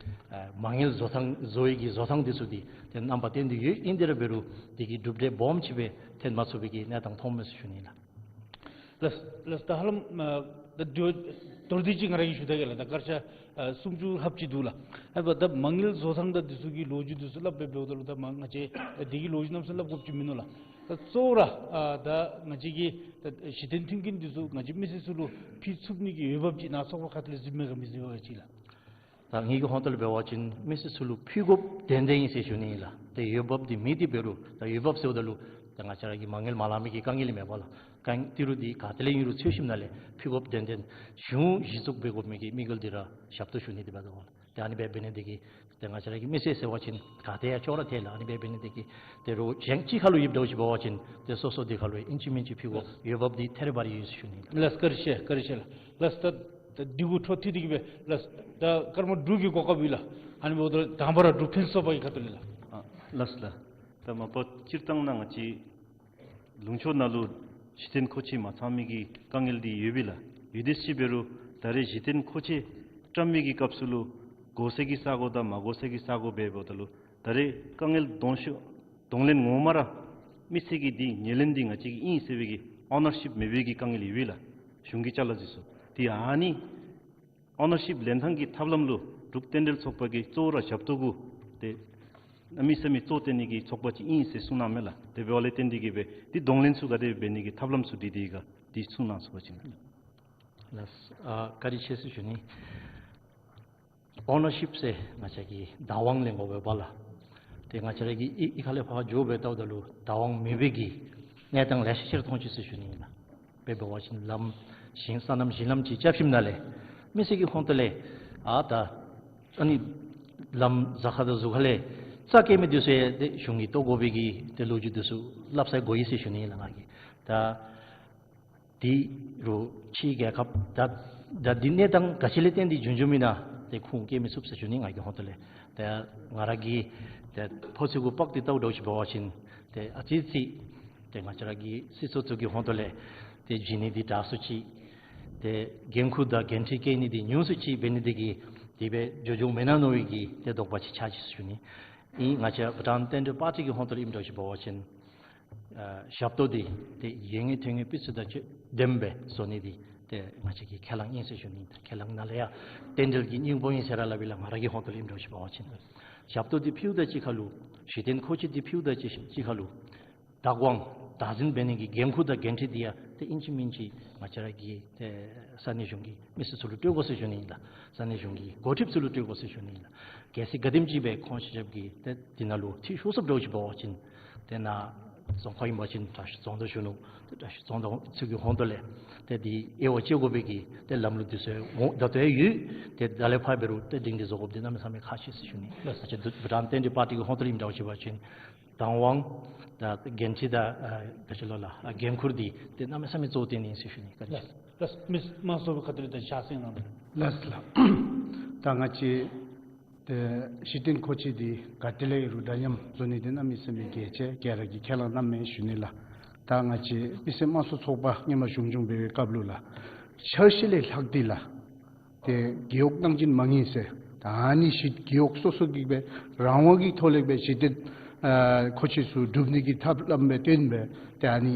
ཨ་མ་དངུལ་བཟོ་ཐངས་བཟོ་ཡི་གི་བཟོ་ཐངས་འདི་ཚུ་འདི་ཏེ་རྣམ་པ་བསྟན་ཏེ་ཡོད། ཨིན་དེ་ར་འབད་རུང་འདི་གི་གྲུབ་འབྲས་སྦོམ་ཅིག་སྦེ་ཐོན་མ་ཚུགས་པའི་གི་གནས་སྟངས་མཐོངམ་མས་ཟེར་ཞུ་ནི་ཨིན་ལགས། ལགས་ལགས། ད་ཧ་ལམ་ཨ་ད་དོ་མདོར་བསྡུས་ཅིག་ང་ར་གིས་ཞུ་ད་གེ་ལགས། ད་སྐར་ཆ་ཨ་སུམ་ཅུ་ལྷགཔ་ཅིག་འདུག་ལགས། ཨ་ད་མ་དངུལ་བཟོ་ཐངས་དང་འདི་ཚུ་གི་ལོ་རྒྱུས་འདི་ཚུ་སླབ་སྦེ་འབདཝ་ད་ལུ་ད་མ་ང་བཅས་ཨ་འདི་གི་ལོ་རྒྱུས་གནམ་མེད་ས་མེད་སླབ་དགོཔ་ཅིག་མིན་ནུག་ལགས། ད་གཙོ་བོ་ར་ཨ་ད་ང་བཅས་ཀྱི་ད་གཞི་རྟེན་མཐུན་རྐྱེན་འདི་ཚུ་ང་བཅས་མི་སེར་ཚུ་ལུ་ཕུལ་ཚུགས་ནི་གི་འོས་འབབ་ཅིག་ནཱ་ཚོགས་པ་ཁ་ཐུག་ལས་གཟིགས་མས་ག་མི་གཟིགས་པས་ག་ཅིག་ལགས། ད་ངེ་གི་ཧོང་ཏོ་ལས་འབད་བ་ཅིན་མི་སེར་ཚུ་ལུ་ཕུལ་དགོཔ་ཏན་ཏན་ཨིན་ཟེར་ཞུ་ནི་ཨིན་ལགས། ཏེ་འོས་འབབ་འདི་མེད་དེ་འབད་རུང་ད་འོས་འབབ་ཟེརཝ་ད་ལུ་ད་ང་བཅས་ར་གི་མ་དངུལ་མ་ལང་མི་གི་དཀའ་ངལ་མེད་པས་ལགས། དཀའ་ཏི་རུ་འདི་ག་ཏེ་ལས་ཨིན་རུང་འཚོལ་ཞིནམ་ལས་ཕུལ་དགོཔ་ཏན་ཏན་གཞུང་གཞི་བཙུགས་འབད་དགོ་མི་གི་དམིགས་ཡུལ་འདི་ར་ཞབས་ཏོག་ཞུ་ནི་འདི་འབདཝ་ད་ལུ་ཏེ་ཨ་ནི་སྦེ་འབད་ནི་འདི་གིས་ཏེ་ང་བཅས་ར་གི་མི་སེར་ཟེར་བ་ཅིན་ག་ཏེ་ཡང་ཅོག་ར་འཐད་ལགས། ཨ་ནི་སྦེ་འབད་ནི་འདི་གིས་ཏེ་རོགས་གཞན་ཅིག་ཁར་ལུ་ཡོདཔ་འདྲཝ་ཅིག་འབད་བ་ཅིན་ཏེ་སོ་སོ་འདི་ཁར་ལུ་ཨིན་ཅི་མིན་ཅི་ཕུལ་དགོ། འོས་འབབ་འདི་ཐད་རི་བ་རི་ཡོད་ཟེར་ཞུ་ནི་ཨིན་ལགས། ལགས་བཀའ་དྲིན་ཆེ་བཀའ་དྲིན་ཆེ་ལགས། ལགས་ད་ད་འདི་གུ་འཕྲོ་མཐུད་དེ་གི་སྦེ་ལགས་ད་སྐར་མ་དྲུག་གི་གོ་སྐབས་ཡོད་ལགས། ཨ་ནི་འབདཝ་ད་དང་པ་ར་འབྲུག་ཕུན་སུམ་ཚོགས་པ་གི་ཁ་ཐུག་ལས་ལགས། ཨ་ལགས་ལགས། ད་མ་པ་སྤྱིར་བཏང་ནང་ང་བཅས་ལུང་ཕྱོགས་ནང་ལུ་གཞི་རྟེན་མཁོ་ཆས་མ་ཚང་མི་གི་དཀའ་ངལ་འདི་ཡོད་པས་ལགས། ཡོད་དེ་ཅིག་འབད་རུང་ད་རེས་གཞི་རྟེན་མཁོ་ཆས་བཀྲམ་མི་གི་སྐབས་སུ་ལུ་དགོ་ས་གི་ས་གོ་དང་མ་དགོ་ས་གི་ས་གོ་སྦེ་འབདཝ་ད་ལུ་ད་རེས་དཀའ་ངལ་གདོང་ཤོ་གདོང་ལེན་ངོ་མ་ར་མི་སེར་གྱིས་འདི་ངོས་ལེན་འདི་ང་བཅས་ཀྱི་ཨིན་ཟེར་བའི་གི་ཨོ་ནར་ཤིབ་མེད་པའི་གི་དཀའ་ངལ་ཡོད་པས་ལགས། གཞུང་གི་ཅ་ལ་འདི་ཚུ་ཏེ་ཨ་ནི་ཨོ་ནར་ཤིབ་ལེན་ཐངས་ཀྱི་ཐབས་ལམ་ལུ་འབྲུག་རྟེན་འབྲེལ་ཚོགས་པ་གིས་གཙོ་བོ་ར་ཞབས་ཏོག་གུ་ཏེ་གནམ་མེད་ས་མེད་གཙོ་བཏོན་ནི་གི་ཚོགས་པ་ཅིག་ཨིན་ཟེར་གསུངས་གནངམ་མས་ལགས། དེ་འབདཝ་ལས་བརྟེན་ཏེ་གི་སྦེ་འདི་གདོང་ལེན་ཚུ་ག་དེ་འབད་ནི་གི་ཐབས་ལམ་ཚུ་འདི་འདི་ག་འདི་གསུངས་གནང་ཚུགས་པ་ཅིན། ལགས་ཨ་བཀའ་དྲིན་ཆེ་ཟེར་ཞུ་ནི། ཨོ་ནར་ཤིབ་ཟེར་ང་བཅས་ཀྱིས་བདག་དབང་ལེན་དགོ་པས་ལགས། ཏེ་ང་བཅས་ར་གི་ཨི་ཨི་ཁ་ལས་ཕར་འགྱོ་སྦེ་བལྟཝ་ད་ལུ་བདག་དབང་མེད་པའི་གི་གནས་སྟངས་ལེ་ཤ་ཅིག་ར་མཐོང་ཅི་ཟེར་ཞུ་ནི་ཨིན་ལགས། དཔེ་འབད་བ་ཅིན་ལམ་ཞིང་སོ་ནམ་ཞིང་ལམ་ཅིག་རྐྱབ་ཞིནམ་ལས་མི་སེར་གྱི་ཧོང་ཏོ་ལས་ཨ་ད་ཨ་ནི་ལམ་གཟར་ཁ་དང་ཟུར་ཁ་ལས་རྩྭ་སྐྱེ་མི་འདི་ཚུ་ཡང་ཏེ་གཞུང་གིས་བཏོག་དགོ་པའི་གི་ཏེ་ལོ་རྒྱུས་འདི་ཚུ་སླབ་སར་གོ་ཡི་ཟེར་ཞུ་ནི་ཨིན་ལགས་ང་གིས། ད་དེ་རུང་ཕྱིའི་རྒྱལ་ཁབ་ད་ད་འདི་གནས་སྟངས་ག་ཅི་ལས་བརྟེན་ཏེ་བྱུང་བྱུངམ་ཨིན་ན་ཏེ་ཁུངས་སྐྱེལ་མི་ཚུགས་ཟེར་ཞུ་ནི་ང་གི་ཧོང་ཏོ་ལས། ཏེ་ང་ར་གིས་ཏེ་ཕོ་ཚོད་གུ་དཔག་སྟེ་བལྟཝ་འདྲཝ་ཅིག་འབད་བ་ཅིན་ཏེ་ཨ་ཙི་ཙི་ཏེ་ང་བཅས་ར་གི་སྲིད་ཚོགས་ཚུ་གི་ཧོང་ཏོ་ལས་ཏེ་བྱིན་ནི་འདི་དྲག་སུ་ཅིག་ཏེ་འགན་ཁུར་དང་འགན་འཁྲི་བཀལ་ནི་འདི་ཉུང་སུ་ཅིག་འབད་ནི་འདི་གིས་དེ་སྦེ་འགྱོ་འགྱོཝ་མེན་ན་མནོ་བའི་གི་ཏེ་དོགས་པ་ཅིག་ཆགས་ཅི་ཟེར་ཞུ་ནི། ཨིན་ང་བཅས་བྷུ་ཊཱན་བསྟན་འགྲོའི་པར་ཊི་གི་ཧོང་ཏོ་ལས་ཨིནམ་འདྲཝ་ཅིག་འབད་བ་ཅིན་ཨ་ཞབས་ཏོག་འདི་ཏེ་ཡོད་ངེས་ཐོན་ངེས་སྤུས་ཚད་དང་ཅིག་ལྡནམ་སྦེ་བཟོ་ནི་འདི་ཏེ་ང་བཅས་ཀྱི་ཁས་བླངས་ཨིན་ཟེར་ཞུ་ནི། ཁས་བླངས་ནང་ལས་ཡང་རྟེན་འབྲེལ་གྱི་སྙིང་པོ་ཨིན་ཟེར་ར་སླབ་ཨིན་ལགས། ང་ར་གི་ཧོང་ཏོ་ལས་ཨིནམ་འདྲཝ་ཅིག་འབད་བ་ཅིན་ཞབས་ཏོག་འདི་ཕུལཝ་ད་གཅིག་ཁར་ལུ་གཞི་རྟེན་མཁོ་ཆས་འདི་ཕུལཝ་ད་གཅིག་གཅིག་ཁར་ལུ་བདག་དབང་བདག་འཛིན་འབད་ནི་གི་འགན་ཁུར་དང་འགན་འཁྲི་འདི་ཡང་ཏེ་ཨིན་ཅི་མིན་ཅི་ང་བཅས་ར་གི་ཏེ་ས་གནས་གཞུང་གི་མི་སེར་ཚུ་ལུ་སྤྲོད་དགོ་ཟེར་ཞུ་ནི་ཨིན་ལགས། ས་གནས་གཞུང་གི་འགོ་ཁྲིདཔ་ཚུ་ལུ་སྤྲོད་དགོ་ཟེར་ཞུ་ནི་ཨིན་ལགས། གལ་སྲིད་ག་དེམ་ཅིག་སྦེ་ཁོང་ཆ་ཁྱབ་ཀྱིས་ཏེ་འདི་ནང་ལུ་ཐེ་ཤུགས་སྦེ་འདྲཝ་ཅིག་འབད་བ་ཅིན་ཏེ་ནཱ་རྫོང་ཁག་ཨིན་པ་ཅིན་དྲག་ཤོས་རྫོང་བདག་གཞོན་ནུ་ཏེ་དྲག་ཤོས་རྫོང་བདག་ཚུ་གི་ཧོང་ཏོ་ལས་ཏེ་འདི་དབྱེ་བ་དཔྱད་དགོ་པའི་གི་ཏེ་ལམ་ལུགས་འདི་ཚུ་ཡང་ད་ལྟོ་ཡང་ཡོད། ཏེ་ད་ལས་ཕར་འབད་རུང་ཏེ་སྒྲིང་སྒྲི་བཟོ་དགོཔ་འདི་གནམ་མེད་ས་མེད་ཁག་ཆེ་ཟེར་ཞུ་ནི། ལགས། ང་བཅས་བྷུ་ཊཱན་བསྟན་འགྲོའི་པར་ཊི་གི་ཧོང་ཏོ་ལས་ཨིནམ་འདྲཝ་ཅིག་འབད་བ་ཅིན་བདག་དབང་དང་འགན་འཁྲི་དང་ཨ་ག་ཅི་ལོ་ལགས་ཨ་འགན་ཁུར་འདི་ཏེ་གནམ་མེད་ས་མེད་གཙོ་བོ་བཏོན་ནི་ཨིན་ཟེར་ཞུ་ནི། བཀའ་དྲིན་ཆེ། ལགས། མི་དམངས་ཚོགས་པའི་ཁ་ཐུག་ལས་ད་ཕྱག་སེང་གནང་། ལགས་ལགས། ད་ང་བཅས་ཏེ་གཞི་རྟེན་མཁོ་ཆས་འདི་ག་ཏེ་ལས་ཡོད་རུང་འདྲ་མཉམ་བཟོ་ནི་འདི་གནམ་མེད་ས་མེད་གལ་ཆེ། ག་ར་གིས་ཁས་བླངས་གནངམ་མས་ཞུ་ནི་ལགས། ད་ང་བཅས་མི་སེར་དམངས་གཙོ་ཚོགས་པ་སྔོན་མ་གཞུང་སྐྱོང་འབད་བའི་སྐབས་ལུ་ལགས་འཆར་གཞི་ལས་ལྷག་སྟེ་ལགས་ཏེ་རྒེད་འོག་གནང་སྦྱིན་མ་ངེས་ཟེར་ད་ཨ་ནི་གཞི་རྒེད་འོག་སོ་སོ་གིས་སྦེ་རང་དབང་གི་ཐོག་ལས་སྦེ་གཞི་རྟེན་ཨ་མཁོ་ཆས་ཚུ་སྒྲུབ་ནི་གི་ཐབས་ལམ་སྦེ་བཏོན་སྦེ་ཏེ་ཨ་ནི་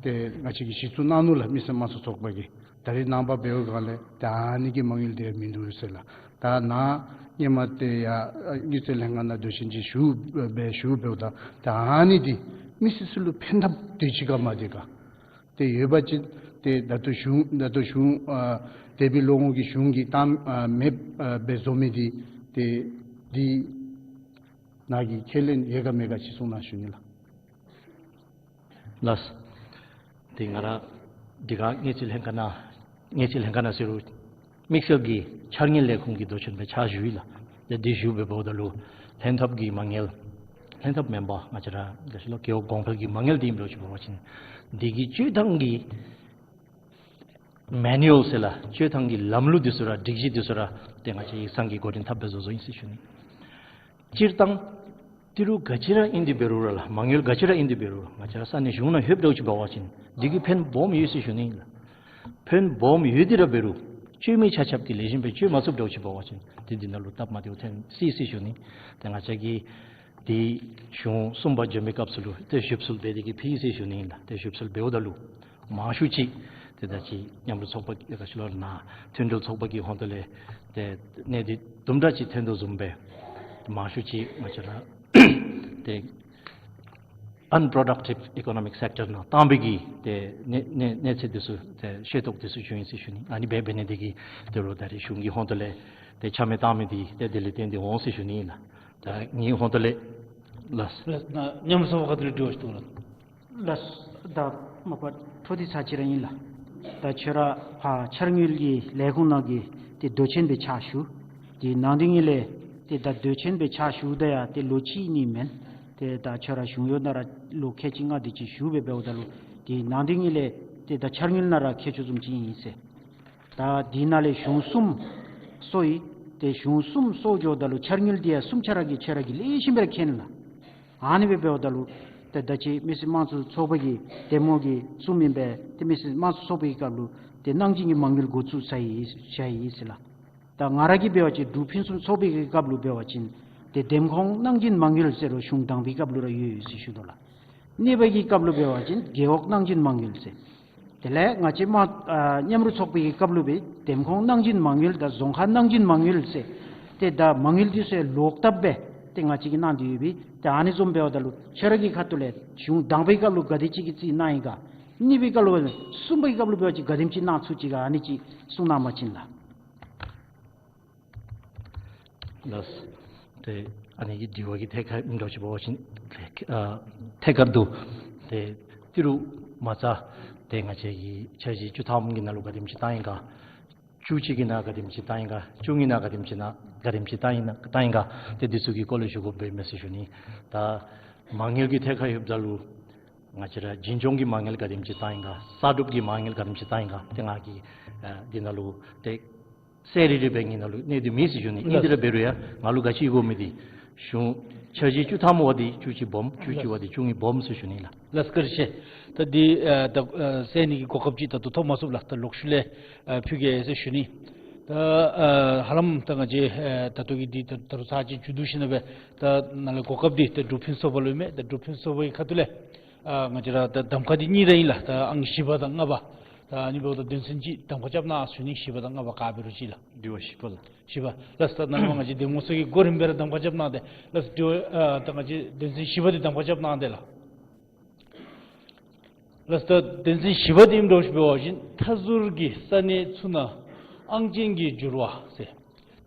ཏེ་ང་བཅས་ཀྱིས་གཞི་བཙུགས་གནང་ནུག་ལགས། མི་སེར་དམངས་གཙོ་ཚོགས་པ་གིས། ད་རེས་ནངས་པ་འབདཝ་ག་ལས་ད་ཨ་ནི་གི་མ་དངུལ་འདི་མིན་འདུག་ཟེར་ལགས། ད་ནཱ་ ཧེ་མ་ཏེ་ཡ་དངུལ་རྩིས་ལྷན་ཁག་ནང་སྡོད་ཞིནམ་ཅིག་ཞུ་སྦེ་ཞུ་འབདཝ་ད་ད་ཨ་ནི་འདི་མི་སེར་ཚུ་ལུ་ཕན་ཐབས་དེ་ཅིག་ག་མ་དེ་ག་ཏེ་ཡོད་པ་ཅིན་ཏེ་ད་ལྟོ་གཞུང་ད་ལྟོ་གཞུང་ཨ་འདས་པའི་ལོ་ངོ་གི་གཞུང་གིས་གཏན་ཨ་མེདཔ་ཨ་སྦེ་བཟོ་མི་འདི་ཏེ་འདི་ནང་གི་ཁས་ལེན་ཡོད་ག་མེད་ག་ཅིག་གསུང་གནང་ཞུ་ནི་ལགས། ལགས། ཏེ་ང་ར་འདི་ག་དངུལ་རྩིས་ལྷན་ཁག་ནང་དངུལ་རྩིས་ལྷན་ཁག་ནང་ཟེར་རུང་དམིགས་བསལ་གྱི་འཆར་དངུལ་ལས་ཁུངས་ཀྱི་མདོ་ཆེན་སྦེ་ཕྱག་ཞུ་ཡི་ལགས། ཏེ་འདི་ཞུ་སྦེ་འབདཝ་ད་ལུ་ལྷན་ཐབས་ཀྱི་མ་དངུལ་ལྷན་ཐབས་མེན་པར་ང་བཅས་ར་ལེ་ཤ་ལུ་རྒེད་འོག་གོང་འཕེལ་གྱི་མ་དངུལ་འདི་ཨིནམ་འདྲཝ་ཅིག་འབད་བ་ཅིན་འདི་གི་སྤྱོད་ཐངས་ཀྱི་མེ་ནུ་ཨལ་ཟེར་ལགས། སྤྱོད་ཐངས་ཀྱི་ལམ་ལུགས་འདི་ཚུ་ར་སྒྲིག་གཞི་འདི་ཚུ་ར་ཏེ་ང་བཅས་ཡིག་ཚང་གིས་འགོ་འདྲེན་འཐབ་སྦེ་བཟོ་བཟོཝ་ཨིན་ཟེར་ཞུ་ནི། སྤྱིར་བཏང་ཏི་རུ་ག་ཅི་ར་ཨིན་ཏེ་འབད་རུང་ར་ལགས། མ་དངུལ་ག་ཅི་ར་ཨིན་ཏེ་འབད་རུང་ང་བཅས་ར་ས་གནས་གཞུང་ནང་ལྷོདཔ་འདྲཝ་ཅིག་འབད་བ་ཅིན་འདི་གིས་ཕན་སྦོམ་ཡོད་ཟེར་ཞུ་ནི་ལགས། ཕན་སྦོམ་ཡོད་དེ་ར་འབད་རུང་སྤྱོད་མི་ཆ་ཁྱབ་ཀྱིས་ལེགས་ཤོམ་སྦེ་སྤྱོད་མ་ཚུགསཔ་འདྲཝ་ཅིག་འབད་བ་ཅིན་ཏེ་འདི་ནང་ལུ་སྟབས་མ་བདེཝ་ཐོན་སྲིད་ཟེར་ཞུ་ནི། ཏེ་ང་བཅས་ཀྱིས་ཏེ་གཞུང་གསུམ་པ་འབྱོན་པའི་སྐབས་སུ་ལུ་ཏེ་ཞིབ་འཚོལ་འབད་དེ་གིས་ཕུལ་ཡི་ཟེར་ཞུ་ནི་ཨིན་ལགས། ཏེ་ཞིབ་འཚོལ་འབདཝ་ད་ལུ་མང་ཤོས་ཅིག་ཏེ་ད་ཅི་མཉམ་རུབ་ཚོགས་པ་གི་ག་ཅི་ལོ་ན་མཐུན་སྒྲིལ་ཚོགས་པ་གི་ཧོངས་ཏོ་ལས་ཏེ་གནད་དོན་དུམ་གྲ་ཅིག་ཐོན་དོ་བཟུམ་སྦེ་མང་ཤོས་ཅིག་ང་བཅས་ར་ཏེ་ཨན་པོརོ་ཌག་ཊིབ་ཨི་ཀོ་ནོ་མིག་སེཀ་ཊར་ནང་བཏང་བའི་གི་ཏེ་གནས་གནས་གནས་ཚད་འདི་ཚུ་ཏེ་ཤེས་རྟོགས་འདི་ཚུ་བྱུང་ཡི་ཟེར་ཞུ་ནི། ཨ་ནི་འབད་འབད་ནི་འདི་གིས་ཏེ་རུང་ད་རེས་གཞུང་གི་ཧོངས་ཏོ་ལས་ཏེ་ཆ་མེད་བཏང་མི་འདི་ཏེ་དེ་ལས་བརྟེན་ཏེ་འོང་ཟེར་ཞུ་ནི་ཨིན་ལགས། ད་ངེའི་ཧོངས་ཏོ་ལས་ལགས། ལགས། ན་མཉམ་རུབ་ཚོགས་པ་ཁ་ཐུག་ལས་དྲི་བ་ཅིག་འདུག་ལགས། ལགས། ད་མ་པ་འཕྲོ་འདི་ཚར་ཅིག་ར་ཨིན་ལགས། ད་ཁྱོད་ར་ཕར་འཆར་དངུལ་གྱི་ལས་ཁུངས་ནང་གི་ཏེ་མདོ་ཆེན་སྦེ་ཕྱག་ཞུ། ཏེ་ནང་དོན་ངོས་ལས་ཏེ་ད་མདོ་ཆེན་སྦེ་ཕྱག་ཞུཝ་ད་ཡང་ཏེ་ལོ་གཅིག་གཉིས་མེན། ཏེ་ད་ཁྱོད་ར་གཞུང་གཡོག་ནང་ར་ལོ་ཁལ་གཅིག་ལྔ་དེ་ཅིག་བཞུགས་སྦེ་འབདཝ་ད་ལུ་ཏེ་ནང་དོན་ངོས་ལས་ཏེ་ད་འཆར་དངུལ་ནང་ར་མཁས་མཆོག་བཟུམ་ཅིག་ཨིན་ཟེར། ད་འདི་ནང་ལས་གཞུང་གསུམ་གསོ་ཡི། ཏེ་གཞུང་གསུམ་གསོ་འགྱོཝ་ད་ལུ་འཆར་དངུལ་འདི་ཡང་གསུམ་ཆ་ར་གིས་ཁྱོད་ར་གིས་ལེགས་ཤོམ་སྦེ་ར་མཁྱེན་ལགས། ཨ་ནི་སྦེ་འབདཝ་ད་ལུ་ཏེ་ད་ཅི་མི་སེར་དམངས་གཙོ་ཚོགས་པ་གི་འདེམས་ངོ་གིས་གསུངམ་ཨིན་པས། ཏེ་མི་སེར་དམངས་གཙོ་ཚོགས་པའི་སྐབས་ལུ་ཏེ་གནང་སྦྱིན་གྱི་མ་དངུལ་འགོ་བཙུགས་ཚར་ཡི་བཞག་ཡི་ཟེར་ལགས། ད་ང་ར་གིས་འབད་བ་ཅིན་འབྲུག་ཕུན་སུམ་ཚོགས་པའི་གི་སྐབས་ལུ་འབད་བ་ཅིན་ཏེ་འདེམས་ཁོངས་གནང་སྦྱིན་མ་དངུལ་ཟེར་རུང་གཞུང་དང་པའི་སྐབས་ལུ་ར་ཡོད་ཡོད་ཟེར་ཞུ་དོ་ལགས། གཉིས་པ་གི་སྐབས་ལུ་འབད་བ་ཅིན་རྒེད་འོག་གནང་སྦྱིན་མ་དངུལ་ཟེར། དེ་ལས་ང་བཅས་མ་ཨ་མཉམ་རུབ་ཚོགས་པའི་གི་སྐབས་ལུ་སྦེ་འདེམས་ཁོངས་གནང་སྦྱིན་མ་དངུལ་དང་རྫོང་ཁག་གནང་སྦྱིན་མ་དངུལ་ཟེར། ཏེ་ད་མ་དངུལ་འདི་ཚུ་ལོག་བཏབ་སྦེ་ཏེ་ང་བཅས་ཀྱིས་གནང་སྟེ་ཡོད་པས། ཏེ་ཨ་ནི་བཟུམ་འབདཝ་ད་ལུ་ཁྱོད་ར་གི་ཁ་ཐུག་ལས་གཞུང་དང་པའི་སྐབས་ལུ་ག་དེ་ཅིག་གི་རྩིས་གནང་ཡི་ག། གཉིས་པའི་སྐབས་ལུ་གསུམ་པའི་སྐབས་ལུ་འབད་བ་ཅིན་ག་དེམ་ཅིག་གནང་ཚུགས་ཅི་ག། ཨ་ནི་ཅིག་གསུང་གནང་བ་ཅིན་ལགས། ལགས། ཏེ་ཨ་ནི་གི་དྲི་བ་གི་ཐད་ཁར་ཨིནམ་འདྲཝ་ཅིག་འབད་བ་ཅིན་ཨ་ཐད་ཀར་དུ་ཏེ་ཏི་རུ་མ་རྩ་ཏེ་ང་བཅས་ཀྱི་འཆར་གཞི་བཅུ་ཐམ་གྱི་ནང་ལུ་ག་དེམ་ཅིག་བཏང་ཡི་ག། བཅུ་གཅིག་གི་ནང་ག་དེམ་ཅིག་བཏང་ཡི་ག། བཅུ་གཉིས་ནང་ག་དེམ་ཅིག་ནང་ག་དེམ་ཅིག་བཏང་ཡི་ན་བཏང་ཡི་ག། ཏེ་འདི་ཚུ་གི་སྐོར་ལས་ཞུ་དགོཔ་འབད་མས་ཟེར་ཞུ་ནི། ད་མ་དངུལ་གྱི་ཐད་ཁར་ལྷོདཔ་ད་ལུ་ང་བཅས་ར་འཛིན་སྐྱོང་གི་མ་དངུལ་ག་དེམ་ཅིག་བཏང་ཡི་ག། གསར་སྒྲུབ་ཀྱི་མ་དངུལ་ག་དེམ་ཅིག་བཏང་ཡི་ག། ཏེ་ང་གིས་ཨ་འདི་ནང་ལུ་ཏེ་གསལ་རི་རི་སྦེ་ངེའི་ནང་ལུ་གནས་ཏེ་མེད་ཟེར་ཞུ་ནི། ཨིན་ཏེ་ར་འབད་རུང་ཡང་ང་ལུ་ག་ཅི་ཡོད་དགོ་མི་འདི་གཞུང་འཆར་གཞི་བཅུ་ཐམ་པ་འདི་བཅུ་གཅིག་སྦོམ། བཅུ་གཅིག་པ་འདི་བཅུ་གཉིས་སྦོམ་ཟེར་ཞུ་ནི་ལགས། ལགས་བཀའ་དྲིན་ཆེ། ད་འདི་ཨ་ད་ཨ་གསན་ནི་གི་གོ་སྐབས་ཅིག་ད་ལྟོ་ཐོབ་མ་ཚུགས་ལགས། ད་ལོག་ཤུལ་ལས་ཨ་ཕུལ་གེ་ཟེར་ཞུ་ནི། ད་ཨ་ཧ་ལམ་ད་ང་བཅས་ཨ་ད་ལྟོ་གི་འདི་ད་ད་རུང་ཚར་གཅིག་མཇུག་བསྡུ་ཞིནམ་ལས་ད་ནཱ་ལས་གོ་སྐབས་འདི་ད་འབྲུག་ཕུན་སུམ་ཚོགས་པ་ལུ་མས། ད་འབྲུག་ཕུན་སུམ་ཚོགས་པའི་ཁ་ཐུག་ལས་ཨ་ང་བཅས་ར་ད་གདམ་ཁ་འདི་གཉིས་ར་ཨིན་ལགས། ད་ཨང་བཞི་པ་དང་ལྔ་པ། ད་ཨ་ནི་འབདཝ་ད་དོན་ཚན་གཅིག་གདམ་ཁ་རྐྱབ་གནང་ཟེར་ཞུ་ནི། བཞི་པ་དང་ལྔ་པ་ག་འབད་རུང་ཅིག་ལགས། དྲི་བ་བཞི་པ་ལགས། བཞི་པ་ལགས། ད་ནཱ་ལས་མར་ང་བཅས་འདེམས་ངོ་ཚུ་གིས་གོ་རིམ་སྦེ་ར་གདམ་ཁ་རྐྱབ་གནང་སྟེ་ལགས། དྲི་བ་ཨ་ད་ང་བཅས་དོན་ཚན་བཞི་པ་འདི་གདམ་ཁ་རྐྱབ་གནང་སྟེ་ལགས། ལགས། ད་དོན་ཚན་བཞི་པ་འདི་ཨིནམ་འདྲཝ་ཅིག་འབད་བ་ཅིན་མཐའ་ཟུར་གྱི་ས་གནས་ཚུ་ནང་ཨང་ཅན་གྱི་འགྱུར་བ་ཟེར།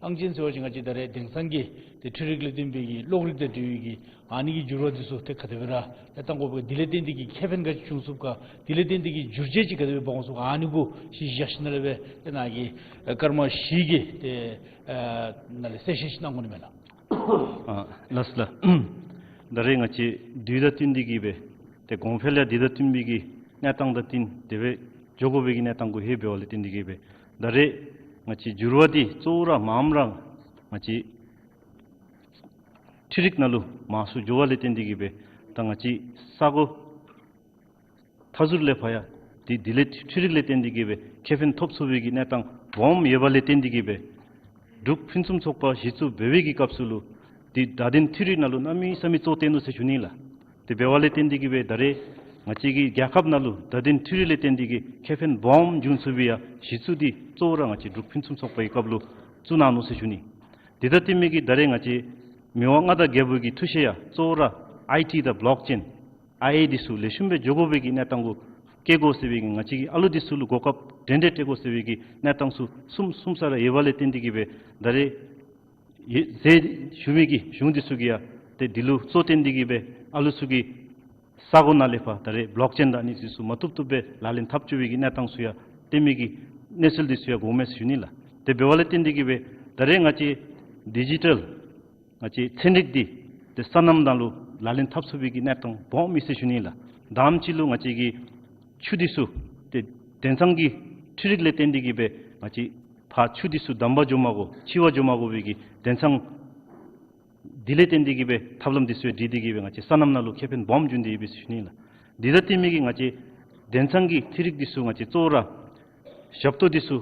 ཨང་ཅན་ཟེར་བ་ཅིན་ང་བཅས་ད་རེས་དེང་སང་གི་ཏེ་འཕྲུལ་རིག་ལས་བརྟེན་པའི་གི་གློག་རིག་དང་འབྲེལ་བའི་གི་ཨ་ནི་གི་འགྱུར་བ་འདི་ཚུ་ཏེ་ག་དེ་སྦེ་ར་ཏེ་བཏང་དགོ་པས། འདི་ལས་བརྟེན་ཏེ་གི་ཁེ་ཕན་ག་ཅི་བྱུང་ཚུགས་ག། འདི་ལས་བརྟེན་ཏེ་གི་བསྒྱུར་བཅོས་ཅིག་ག་དེ་སྦེ་འབད་འོང་ཚུགས་ག། ཨ་ནི་གུ་གཞི་བཞག་ཞིནམ་ལས་སྦེ་ཏེ་ནཱ་གི་ཨ་སྐར་མ་བཞི་གི་ཏེ་ཨ་ནཱ་ལས་གསལ་བཤད་ཅིག་གནང་དགོ་ནི་མས་ལགས། ཨ་ལགས་ལགས། ད་རེས་ང་བཅས་དུས་དང་བསྟུན་ཏེ་གི་སྦེ་ཏེ་གོང་འཕེལ་ཡང་དུས་དང་བསྟུན་པའི་གི་གནས་སྟངས་དང་བསྟུན་ཏེ་སྦེ་འགྱོ་དགོ་པའི་གི་གནས་སྟངས་གུ་ལྷོད་པ་ལས་བརྟེན་ཏེ་གི་སྦེ་ད་རེས་ང་བཅས་འགྱུར་བ་འདི་གཙོ་བོ་ར་མངམ་ར་ང་བཅས་འཕྲུལ་རིག་ནང་ལུ་མང་སུ་འགྱོ་བ་ལས་བརྟེན་ཏེ་གི་སྦེ་ད་ང་བཅས་ས་གོ་མཐའ་ཟུར་ལས་ཕར་ཡང་འདི་འདི་ལས་འཕྲུལ་རིག་ལས་བརྟེན་ཏེ་གི་སྦེ་ཁེ་ཕན་ཐོབ་ཚུགས་པའི་གི་གནས་སྟངས་སྦོམ་ཡོད་པ་ལས་བརྟེན་ཏེ་གི་སྦེ་འབྲུག་ཕུན་སུམ་ཚོགས་པ་གཞི་བཙུགས་འབད་བའི་གི་སྐབས་སུ་ལུ་འདི་བརྡ་དོན་འཕྲུལ་རིག་ནང་ལུ་གནམ་མེད་ས་མེད་གཙོ་བཏོན་ནུག་ཟེར་ཞུ་ནི་ལགས། དེ་འབད་བ་ལས་བརྟེན་ཏེ་གི་སྦེ་ད་རེས་ང་བཅས་ཀྱི་རྒྱལ་ཁབ་ནང་ལུ་བརྡ་དོན་འཕྲུལ་རིག་ལས་བརྟེན་ཏེ་གི་ཁེ་ཕན་སྦོམ་འབྱུང་ཚུགས་པའི་ཡང་གཞི་བཙུགས་འདི་གཙོ་བོ་ར་ང་བཅས་འབྲུག་ཕུན་སུམ་ཚོགས་པའི་སྐབས་ལུ་བཙུགས་གནང་ནུག་ཟེར་ཞུ་ནི། དེ་དང་བསྟུན་མི་གི་ད་རེས་ང་བཅས་མི་དབང་མངའ་བདག་རྒྱལ་པོ་གི་ཐུགས་བཞེད་ཡང་གཙོ་བོ་ར་ཨའི་ཊི་དང་བོ་ལོག་ཅེན་ཨའི་ཨེ་འདི་ཚུ་ལེགས་ཤོམ་སྦེ་འགྱོ་དགོ་པའི་གི་གནས་སྟངས་གུ་བསྐྱལ་དགོ་ཟེར་བའི་གི་ང་བཅས་ཀྱིས་ཨ་ལུ་འདི་ཚུ་ལུ་གོ་སྐབས་འདྲན་འདྲ་སྤྲོད་དགོ་ཟེར་བའི་གི་གནས་སྟངས་ཚུ་གསུམ་གསུངས་ས་ར་ཡོད་པ་ལས་བརྟེན་ཏེ་གིས་སྦེ་ད་རེས་ཡེ་ཟེར་ཞུ་མི་གི་གཞུང་འདི་ཚུ་གིས་ཡང་ཏེ་འདི་ལུ་གཙོ་བཏོན་ཏེ་གིས་སྦེ་ཨ་ལུ་ཚུ་གི་ས་གོ་ནང་ལས་ཕར་ད་རེས་བོ་ལོག་ཅེན་དང་ཨ་ནི་འདི་ཚུ་མ་བཏུབ་བཏུབ་སྦེ་ལག་ལེན་འཐབ་བཅུག་པའི་གི་གནས་སྟངས་ཚུ་ཡང་བསྟན་མི་གི་གནས་ཚུལ་འདི་ཚུ་ཡང་གོཝ་མས་ཟེར་ཞུ་ནི་ལགས། དེ་འབདཝ་ལས་བརྟེན་ཏེ་གིས་སྦེ་ད་རེས་ང་བཅས་ཌི་ཇི་ཊལ་ང་བཅས་ཚན་རིག་འདི་ཏེ་སོ་ནམ་ནང་ལུ་ལག་ལེན་འཐབ་ཚུགས་པའི་གི་གནས་སྟངས་སྦོམ་ཨིན་ཟེར་ཞུ་ནི་ལགས། དང་པ་ཅིག་ལུ་ང་བཅས་ཀྱི་ཆུ་འདི་ཚུ་ཏེ་དེང་སང་གི་འཕྲུལ་རིག་ལས་བརྟེན་ཏེ་གིས་སྦེ་ང་བཅས་ཕར་ཆུ་འདི་ཚུ་དམ་པ་འགྱོ་མ་དགོ་འཆི་བར་འགྱོ་མ་དགོ་པའི་གི་དེང་སང་འདི་ལས་བརྟེན་ཏེ་གིས་སྦེ་ཐབས་ལམ་འདི་ཚུ་ཡང་སྒྲིག་སྟེ་གིས་སྦེ་ང་བཅས་སོ་ནམ་ནང་ལུ་ཁེ་ཕན་སྦོམ་འབྱུང་སྟེ་ཡོད་པས་ཟེར་ཞུ་ནི་ལགས། འདི་དང་བསྟུན་མི་གི་ང་བཅས་དེང་སང་གི་འཕྲུལ་རིག་འདི་ཚུ་ང་བཅས་གཙོ་བོ་ར་ཞབས་ཏོག་འདི་ཚུ་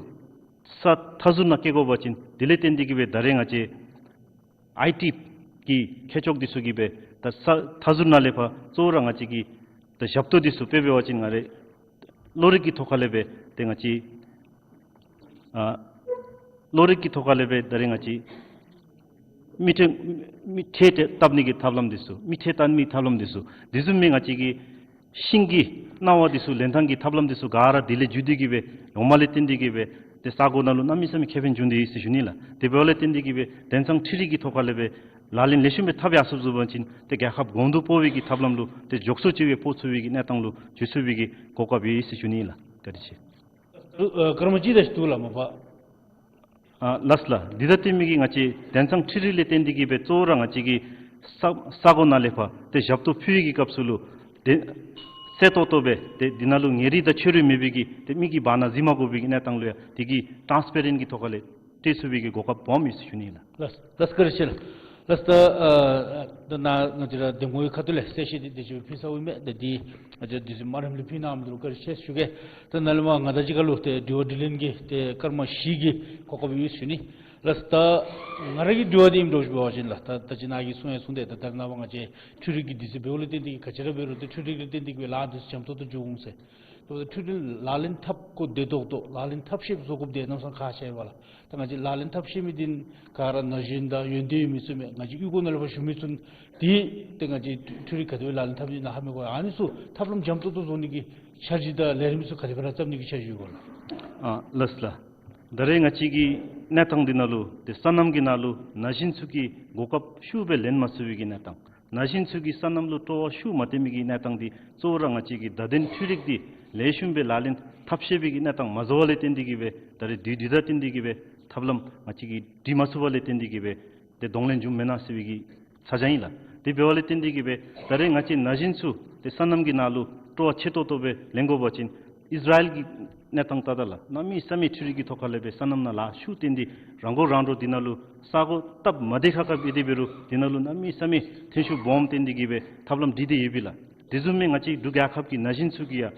ས་མཐའ་ཟུར་ནང་བསྐྱལ་དགོ་པ་ཅིན་དེ་ལས་བརྟེན་ཏེ་གིས་སྦེ་ད་རེས་ང་བཅས་ཨའི་ཊི་གི་མཁས་མཆོག་འདི་ཚུ་གིས་སྦེ་ད་ས་མཐའ་ཟུར་ནང་ལས་ཕར་གཙོ་བོ་ར་ང་བཅས་ཀྱི་ད་ཞབས་ཏོག་འདི་ཚུ་དཔེ་འབད་བ་ཅིན་ང་རའི་གློག་རིག་གི་ཐོག་ཁ་ལས་སྦེ་ཏེ་ང་བཅས་ཨ་གློག་རིག་གི་ཐོག་ཁ་ལས་སྦེ་ད་རེས་ང་བཅས་མི་ཁྲལ་མི་ཁྲལ་ཏེ་བཏབ་ནི་གི་ཐབས་ལམ་འདི་ཚུ་མི་ཁྲལ་བཏབ་ནི་ཐབས་ལམ་འདི་ཚུ་དེ་བཟུམ་མའི་ང་བཅས་ཀྱི་ཤིང་གི་སྣ་བ་འདི་ཚུ་ལེན་ཐངས་ཀྱི་ཐབས་ལམ་འདི་ཚུ་ག་ར་དེ་ལས་བརྒྱུད་དེ་གིས་སྦེ་ཡོད་མ་ལས་བརྟེན་ཏེ་གིས་སྦེ་ཏེ་ས་གོ་ནང་ལུ་གནམ་མེད་ས་མེད་ཁེ་ཕན་འབྱུང་སྟེ་ཡོད་ཟེར་ཞུ་ནི་ལགས། དེ་འབདཝ་ལས་བརྟེན་ཏེ་གིས་སྦེ་དེང་སང་འཕྲུལ་རིག་གི་ཐོག་ཁ་ལས་སྦེ་ལག་ལེན་ལེགས་ཤོམ་སྦེ་འཐབ་ཡར་སོང་ཚུགས་པ་ཅིན་ཏེ་རྒྱལ་ཁབ་གོང་དུ་སྤོ་བའི་གི་ཐབས་ལམ་ལུ་ཏེ་མགྱོགས་སུ་ཅིག་སྦེ་སྤོ་ཚུགས་པའི་གི་གནས་སྟངས་ལུ་འགྱུར་ཚུགས་པའི་གི་གོ་སྐབས་ཡོད་ཟེར་ཞུ་ནི་ལགས། བཀའ་དྲིན་ཆེ། ཨ་སྐར་མ་གཅིག་དེ་ཅིག་འདུག་ལགས་མ་པ། ཨ་ལགས་ལགས། འདི་དང་བསྟུན་མི་གི་ང་བཅས་དེང་སང་འཕྲུལ་རིག་ལས་བརྟེན་ཏེ་གིས་སྦེ་གཙོ་བོ་ར་ང་བཅས་ཀྱི་ས་ས་གོ་ནང་ལས་ཕར་ཏེ་ཞབས་ཏོག་ཕུལ་བའི་གི་སྐབས་སུ་ལུ་ཏེ་གསལ་ཏོག་ཏོ་སྦེ་ཏེ་འདི་ནང་ལུ་ཉེ་རིང་དང་ཕྱི་རོལ་མེད་པའི་གི་ཏེ་མི་གིས་བར་ན་གཟིགས་མ་དགོ་པའི་གི་གནས་སྟངས་ལུ་ཡང་དེ་གི་ཊཱནསི་པེ་རེནཊ་གི་ཐོག་ཁ་ལས་སྤྲོད་ཚུགས་པའི་གི་གོ་སྐབས་སྦོམ་ཡོད་ཟེར་ཞུ་ནི་ལགས། ལགས་ལགས་བཀའ་དྲིན་ཆེ་ལགས། ལགས་ད་ཨ་ད་ནཱ་ང་བཅས་ར་འདེམས་ངོ་གི་ཁ་ཐུག་ལས་གསལ་བཤད་འདི་དེ་ཅིག་ཕུལ་ཚརཝ་ཨིན་མས། ད་འདི་ང་བཅས་དུས་ཚོད་དམའ་རིམ་ལུ་ཕུལ་གནང་མི་འདི་ལུ་བཀའ་དྲིན་ཆེ་ཞུ་གེ། ད་ནཱ་ལས་མར་ང་བཅས་ཀྱི་ཁ་ལུ་ཏེ་དྲི་བ་དྲིས་ལན་གྱི་ཏེ་སྐར་མ་བཞི་གི་གོ་སྐབས་ཡོད་ཟེར་ཞུ་ནི། ལགས་ད་ང་ར་གི་དྲི་བ་འདི་ཨིནམ་འདྲཝ་ཅིག་འབད་བ་ཅིན་ལགས་ད་ད་ཅི་ནཱ་གིས་གསུང་ཡང་གསུངས་ཏེ་ད་ད་རེས་ནངས་པ་ང་བཅས་འཕྲུལ་རིག་གི་འདི་ཚུ་འབདཝ་ལས་བརྟེན་ཏེ་གིས་ག་ཅི་ར་འབད་རུང་ཏེ་འཕྲུལ་རིག་ལས་བརྟེན་ཏེ་གིས་སྦེ་ལཱ་འདི་ཚུ་འཇམ་ཏོག་ཏོ་འགྱོ་འོང་ཟེར། ཏེ་འཕྲུལ་རིག་ལག་ལེན་འཐབ་དགོཔ་བདེ་ཏོག་ཏོ་ལག་ལེན་འཐབ་ཤེསཔ་བཟོ་དགོཔ་འདི་གནམ་མེད་ས་མེད་ཁག་ཆེ་བས་ལགས། ད་ང་བཅས་ལག་ལེན་འཐབ་ཤེས་མི་འདི་ག་ར་ན་གཞོན་དང་ཡོན་ཏན་ཡོད་མི་ཚུ་མས། ང་བཅས་གཡུས་སྒོ་ནང་ལས་ཕར་བཞུགས་མི་ཚུ་འདི་ཏེ་ང་བཅས་འཕྲུལ་རིག་ག་དེ་སྦེ་ལག་ལེན་འཐབ་ནི་ཨིན་ན་ཧ་མི་གོ། ཨ་ནི་ཚུ་ཐབས་ལམ་འཇམ་ཏོག་ཏོ་བཟོ་ནི་གི་འཆར་གཞི་དང་ལས་རིམ་ཚུ་ག་དེ་སྦེ་ར་བརྩམ་ནི་གི་འཆར་གཞི་ཡོད་ག་ལགས། ཨ་ལགས་ལགས། ད་རེས་ང་བཅས་ཀྱི་གནས་སྟངས་འདི་ནང་ལུ་ཏེ་སོ་ནམ་གྱི་ནང་ལུ་ན་གཞོན་ཚུ་གིས་གོ་སྐབས་ཤུགས་སྦེ་ལེན་མ་ཚུགས་པའི་གི་གནས་སྟངས། ན་གཞོན་ཚུ་གིས་སོ་ནམ་ལུ་སྤྲོ་བ་ཤུགས་མ་བསྟན་མི་གི་གནས་སྟངས་འདི་གཙོ་བོ་ར་ང་བཅས་ཀྱི་བརྡ་དོན་འཕྲུལ་རིག་འདི་ལེགས་ཤོམ་སྦེ་ལག་ལེན་འཐབ་ཤེས་པའི་གི་གནས་སྟངས་མ་བཟོ་བ་ལས་བརྟེན་ཏེ་གིས་སྦེ་ད་རེས་དུས་འདི་དང་བསྟུན་ཏེ་གིས་སྦེ་ཐབས་ལམ་ང་བཅས་ཀྱིས་སྒྲིག་མ་ཚུགས་པ་ལས་བརྟེན་ཏེ་གིས་སྦེ་ཏེ་གདོང་ལེན་འབྱུངམ་མེན་ན་ཟེར་བའི་གི་ཚ་གྱང་ཨིན་ལགས། དེ་འབདཝ་ལས་བརྟེན་ཏེ་གིས་སྦེ་ད་རེས་ང་བཅས་ན་གཞོན་ཚུ་ཏེ་སོ་ནམ་གྱི་ནང་ལུ་སྤྲོ་བ་ཆེ་ཏོག་ཏོ་སྦེ་ལེན་དགོ་པ་ཅིན་ཨིས་ར་ཨེལ་གྱི་གནས་སྟངས་ལྟ་ད་ལགས། གནམ་མེད་ས་མེད་འཕྲུལ་རིག་གི་ཐོག་ཁ་ལས་སྦེ་སོ་ནམ་ནང་ལཱ་ཤུགས་བཏོན་ཏེ་རང་མགོ་རང་འདྲོངས་འདི་ནང་ལུ་ས་གོ་སྟབས་མ་བདེ་ཁག་ཁ་སྦེ་དེ་འབད་རུང་འདི་ནང་ལུ་གནམ་མེད་ས་མེད་ཐོན་ཤུགས་སྦོམ་བཏོན་ཏེ་གིས་སྦེ་ཐབས་ལམ་སྒྲིག་སྟེ་ཡོད་པས་ལགས། དེ་བཟུམ་མའི་ང་བཅས་འབྲུག་རྒྱལ་ཁབ་ཀྱི་ན་གཞོན་ཚུ་གིས་ཡང་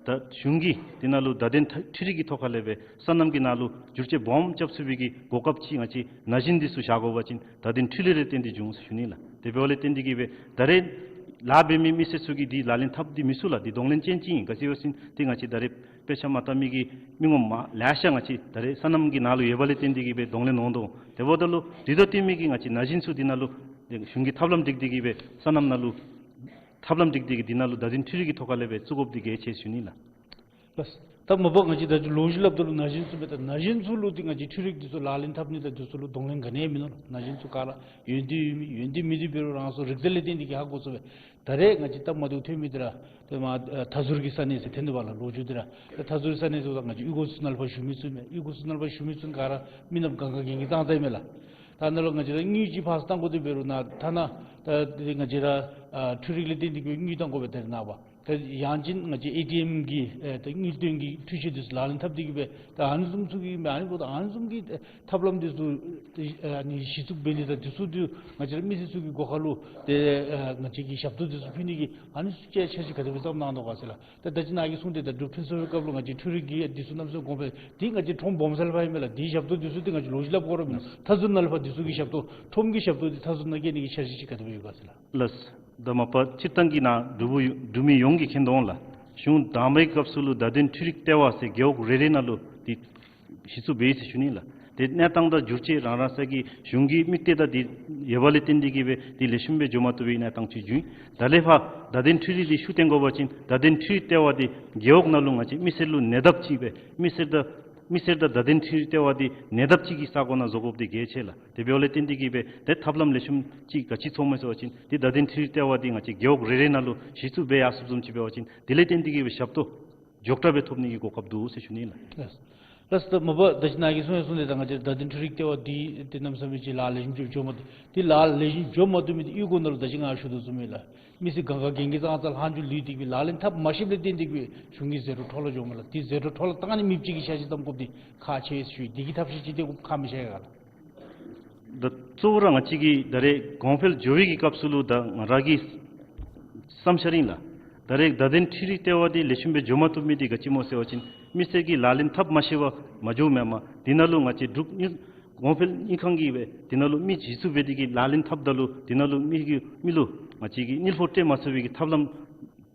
ད་གཞུང་གིས་འདི་ནང་ལུ་བརྡ་དོན་འཕྲུལ་རིག་གི་ཐོག་ཁ་ལས་སྦེ་སོ་ནམ་གྱི་ནང་ལུ་བསྒྱུར་བཅོས་སྦོམ་རྐྱབ་ཚུགས་པའི་གི་གོ་སྐབས་ཅིག་ང་བཅས་ན་གཞོན་འདི་ཚུ་བཞག་དགོ་པ་ཅིན་བརྡ་དོན་འཕྲུལ་རིག་ལས་བརྟེན་ཏེ་འབྱུང་ཟེར་ཞུ་ནི་ལགས། དེ་འབདཝ་ལས་བརྟེན་ཏེ་གིས་སྦེ་ད་རེས་ལཱ་འབད་མི་མི་སེར་ཚུ་གིས་འདི་ལག་ལེན་འཐབ་སྟེ་མི་ཚུགས་ལགས། འདི་གདོང་ལེན་ཅན་ཅིག་ཨིན། ག་ཅི་ཟེར་བ་ཅིན་ཏེ་ང་བཅས་ད་རེས་དཔེ་ཆ་མ་བལྟ་མི་གི་མི་ངོམ་ལེ་ཤ་ང་བཅས་ད་རེས་སོ་ནམ་གྱི་ནང་ལུ་ཡོད་པ་ལས་བརྟེན་ཏེ་གིས་སྦེ་གདོང་ལེན་འོང་དོ། དེ་འབདཝ་ད་ལུ་དེ་དང་བསྟུན་མི་གི་ང་བཅས་ན་གཞོན་ཚུ་འདི་ནང་ལུ་གཞུང་གིས་ཐབས་ལམ་སྒྲིག་སྟེ་གིས་སྦེ་སོ་ནམ་ནང་ལུ་ཐབས་ལམ་སྒྲིག་སྟེ་གིས་འདི་ནང་ལུ་བརྡ་དོན་འཕྲུལ་རིག་གི་ཐོག་ཁ་ལས་སྦེ་བཙུགས་དགོཔ་འདི་གལ་ཆེ་ཟེར་ཞུ་ནི་ལགས། ལགས། ད་མ་པ་ང་བཅས་ད་ལོ་རྒྱུས་སླབ་ད་ལུ་ན་གཞོན་ཚུ་འབད་ད་ན་གཞོན་ཚུ་ལུ་ཏེ་ང་བཅས་འཕྲུལ་རིག་འདི་ཚུ་ལག་ལེན་འཐབ་ནི་དང་འདི་ཚུ་ལུ་གདོང་ལེན་ག་ནི་ཡང་མིན་ནུག་ལགས། ན་གཞོན་ཚུ་ག་ར་ཡོན་ཏན་ཡོད་མི་ཡོན་ཏན་མེད་མི་འདི་འབད་རུང་རང་སོའི་རིག་རྩལ་ལས་བརྟེན་ཏེ་གིས་ཧ་གོ་ཚུགས་པས། ད་རེས་ང་བཅས་སྟབས་མ་བདེཝ་ཐོན་མི་འདི་ར་ཏེ་མ་ཨ་མཐའ་ཟུར་གྱི་ས་གནས་ཟེར་ཐོན་དོ་བ་ལགས། ལོ་རྒྱུས་འདི་ར་ཏེ་མཐའ་ཟུར་ས་གནས་ཟེརཝ་ད་ང་བཅས་གཡུས་སྒོ་ཚུ་ནང་ལུ་ཕར་བཞུགས་མི་ཚུ་མས། གཡུས་སྒོ་ཚུ་ནང་ལུ་ཕར་བཞུགས་མི་ཚུ་ག་ར་མི་ནགཔ་གང་ག་གི་གི་ཙང་ཙ་ཨིན་མས་ལགས། ད་ནཱ་ལུ་ང་བཅས་ར་དངུལ་ཅིག་ཕར་བཏང་དགོ་དེ་འབད་རུང་ནཱ་ཐ་ན་ད་ཏེ་ང་བཅས་ར་ཨ་འཕྲུལ་རིག་ལས་བརྟེན་ཏེ་གིས་དངུལ་བཏང་དགོ་པས། ད་རེས་ནངས་པ་ད་ཡང་ཅིན་ང་བཅས་ཨེ་ཊི་ཨེམ་གྱི་ཨེ་ད་དངུལ་བཏོན་གྱི་འཕྲུལ་ཆས་འདི་ཚུ་ལག་ལེན་འཐབ་སྟེ་གིས་སྦེ་ད་ཨ་ནི་བཟུམ་ཚུ་གི་མས། ཨ་ནི་འབདཝ་ད་ཨ་ནི་བཟུམ་གྱི་ཐབས་ལམ་འདི་ཚུ་ཏེ་ཨ་ནི་གཞི་བཙུགས་འབད་ནི་དང་འདི་ཚུ་འདི་ང་བཅས་ར་མི་སེར་ཚུ་གི་སྒོ་ཁ་ལུ་ཏེ་ཨ་ང་བཅས་ཀྱི་ཞབས་ཏོག་འདི་ཚུ་ཕུལ་ནི་གི་ཨ་ནི་ཚུ་ཅིག་འཆར་གཞི་ག་དེ་སྦེ་བརྩམས་གནང་དོ་ག་ཟེར་ལགས། ད་ད་ཅི་ནཱ་གིས་གསུངས་ཏེ་ད་འབྲུག་ཕུན་ཚོགས་པའི་སྐབས་ལུ་ང་བཅས་འཕྲུལ་རིག་གི་འདི་ཚུ་གནམ་མེད་ས་མེད་གོང་འཕེལ་འདི་ང་བཅས་ཁྲོམ་སྦོམ་ས་ལས་ཕར་ཨིན་མས་ལགས། འདི་ཞབས་ཏོག་འདི་ཚུ་ཏེ་ང་བཅས་ལོ་རྒྱུས་སླབ་དགོ་ར་མིན་ནུག། མཐའ་ཟུར་ནང་ལས་ཕར་འདི་ཚུ་གི་ཞབས་ཏོག་ཁྲོམ་གྱི་ཞབས་ཏོག་འདི་མཐའ་ཟུར་ནང་བསྐྱལ་ནི་གི་འཆར་གཞི་ཅིག་ག་དེ་སྦེ་ཡོད་ག་ཟེར་ལགས། ལགས། ད་མ་པ་སྤྱིར་བཏང་གི་ནཱ་འབྲུག་པ་འབྲུག་མི་ཡོངས་ཀྱིས་མཁྱེན་དོ་འོང་ལགས། གཞུང་དང་པའི་སྐབས་སུ་ལུ་བརྡ་དོན་འཕྲུལ་རིག་ལྟེ་བ་ཟེར་རྒེད་འོག་རེ་རེ་ནང་ལུ་འདི་གཞི་བཙུགས་འབད་ཡི་ཟེར་ཞུ་ནི་ལགས། ཏེ་གནས་སྟངས་དང་འགྱུར་བཅོས་རང་རང་ས་གི་གཞུང་གི་དམིགས་གཏད་དང་འདི་ཡོད་པ་ལས་བརྟེན་ཏེ་གིས་སྦེ་འདི་ལེགས་ཤོམ་སྦེ་འགྱོ་མ་བཏུབ་པའི་གནས་སྟངས་ཅིག་བྱུང་ཡི། ད་ལས་ཕར་བརྡ་དོན་འཕྲུལ་རིག་འདི་ཤུགས་བཏོན་དགོ་པ་ཅིན་བརྡ་དོན་འཕྲུལ་རིག་ལྟེ་བ་འདི་རྒེད་འོག་ནང་ལུ་ང་བཅས་མི་སེར་ལུ་ཉེ་འདབས་ཅིག་སྦེ་མི་སེར་དང་མི་སེར་དང་བརྡ་དོན་འཕྲུལ་རིག་ལྟེ་བ་འདི་ཉེ་འདབས་ཅིག་གི་ས་གོ་ནང་བཟོ་དགོཔ་འདི་གལ་ཆེ་ལགས། དེ་འབདཝ་ལས་བརྟེན་ཏེ་གིས་སྦེ་ཏེ་ཐབས་ལམ་ལེགས་ཤོམ་ཅིག་ག་ཅི་ཚོར་མས་ཟེར་བ་ཅིན་ཏེ་བརྡ་དོན་འཕྲུལ་རིག་ལྟེ་བ་འདི་ང་བཅས་རྒེད་འོག་རེ་རེ་ནང་ལུ་གཞི་བཙུགས་འབད་ཡར་སོཔ་བཟུམ་ཅིག་འབད་བ་ཅིན་དེ་ལས་བརྟེན་ཏེ་གིས་སྦེ་ཞབས་ཏོག་མགྱོགས་དྲགས་སྦེ་ཐོབ་ནི་གི་གོ་སྐབས་འདུག་ཟེར་ཞུ་ནི་ལགས། ལགས། ལགས་ད་མ་པ་ད་ཅི་ནཱ་གིས་གསུངས་གསུངས་ཏེ་ད་ང་བཅས་ར་བརྡ་དོན་འཕྲུལ་རིག་ལྟེ་བ་འདི་ཏེ་གནམ་མེད་ས་མེད་ཅིག་ལཱ་ལེགས་ཤོམ་ཅིག་འགྱོ་མ་འདི་ལཱ་ལེགས་ཤོམ་འགྱོ་མ་བཏུབ་མི་འདི་གཡུས་སྒོ་ནང་ལུ་ད་ཅི་ང་ཞུ་དོ་བཟུམ་སྦེ་ལགས། མི་སེར་གང་ག་གན་གི་ཙང་ཙང་ལྷག་འཕྲོ་ལུས་ཏེ་གིས་ལག་ལེན་འཐབ་མ་ཤེསཔ་ལས་བརྟེན་ཏེ་གིས་སྦེ་གཞུང་གི་ཟད་འགྲོ་འཕྲོ་བརླག་འགྱོཝ་མས་ལགས། འདི་ཟད་འགྲོ་འཕྲོ་བརླག་བཏང་ནི་མེདཔ་ཅིག་གི་ཤེས་བཞིན་བཏང་དགོཔ་འདི་ཁག་ཆེ་ཟེར་ཞུ་ཡི། འདི་གི་ཐབས་ཤེས་ཅིག་སྟེར་དགོཔ་ཁག་མི་ཤེས་ག་ལགས། ད་གཙོ་བོ་ར་ང་བཅས་ཀྱིས་ད་རེས་གོང་འཕེལ་འགྱོ་བའི་གི་སྐབས་སུ་ལུ་ད་ང་ར་གི་བསམ་འཆར་ཨིན་ལགས། ད་རེས་བརྡ་དོན་འཕྲུལ་རིག་ལྟེ་བ་འདི་ལེགས་ཤོམ་སྦེ་འགྱོ་མ་བཏུབ་མི་འདི་ག་ཅི་སྨོ་ཟེར་བ་ཅིན་མི་སེར་གྱིས་ལག་ལེན་འཐབ་མ་ཤེས་པར་མ་འགྱོཝ་མེན་མས། འདི་ནང་ལུ་ང་བཅས་འབྲུག་དངུལ་གོང་འཕེལ་དངུལ་ཁང་གིས་སྦེ་འདི་ནང་ལུ་མི་གཞི་བཙུགས་འབད་དེ་གིས་ལག་ལེན་འཐབ་ད་ལུ་འདི་ནང་ལུ་མི་གི་མི་ལུ་ང་བཅས་ཀྱིས་དངུལ་ཕོགས་སྤྲོད་མ་ཚུགས་པའི་གི་ཐབས་ལམ་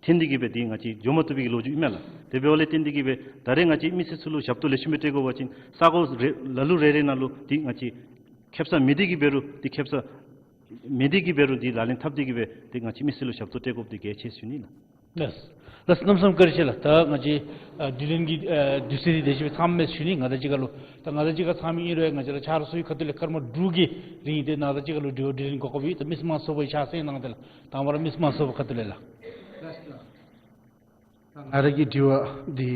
འཐེན་ཏེ་གིས་སྦེ་འདི་ང་བཅས་འགྱོ་མ་བཏུབ་པའི་གི་ལོ་རྒྱུས་ཨིན་མས་ལགས། དེ་འབདཝ་ལས་བརྟེན་ཏེ་གིས་སྦེ་ད་རེས་ང་བཅས་མི་སེར་ཚུ་ལུ་ཞབས་ཏོག་ལེགས་ཤོམ་སྦེ་སྤྲོད་དགོ་པ་ཅིན་ས་གོ་རེ་ལ་ལུ་རེ་རེ་ནང་ལུ་འདི་ང་བཅས་ཁེ་སང་མེད་དེ་གིས་འབད་རུང་འདི་ཁེ་སང་མེད་དེ་གིས་འབད་རུང་འདི་ལག་ལེན་འཐབ་སྟེ་གིས་སྦེ་འདི་ང་བཅས་མི་སེར་ལུ་ཞབས་ཏོག་སྤྲོད་དགོཔ་འདི་གལ་ཆེ་ཟེར་ཞུ་ནི་ལགས། ལགས། ལགས་གནམ་མེད་ས་མེད་བཀའ་དྲིན་ཆེ་ལགས། ད་ང་བཅས་ཨ་དྲི་ལན་གྱི་ཨ་དུས་ཚོད་འདི་དེ་ཅིག་སྦེ་ཚངམ་མས་ཟེར་ཞུ་ནི། ང་དང་གཅིག་ཁར་ལུ་ད་ང་དང་གཅིག་ཁར་ཚངམ་ཨིན་རུང་ང་བཅས་ར་ཆ་རོགས་ཚུ་གི་ཁ་ཐུག་ལས་སྐར་མ་དྲུག་གི་རིང་ཏེ་ང་དང་གཅིག་ཁར་ལུ་དྲི་བ་དྲི་ལན་གོ་སྐབས་ཡོད། ད་མི་སེར་མང་ཚོགས་པའི་ཕྱག་སེང་གནང་སྟེ་ལགས། དང་པ་ར་མི་སེར་མང་ཚོགས་པའི་ཁ་ཐུག་ལས་ལགས། ད་ང་ར་གི་དྲི་བ་འདི་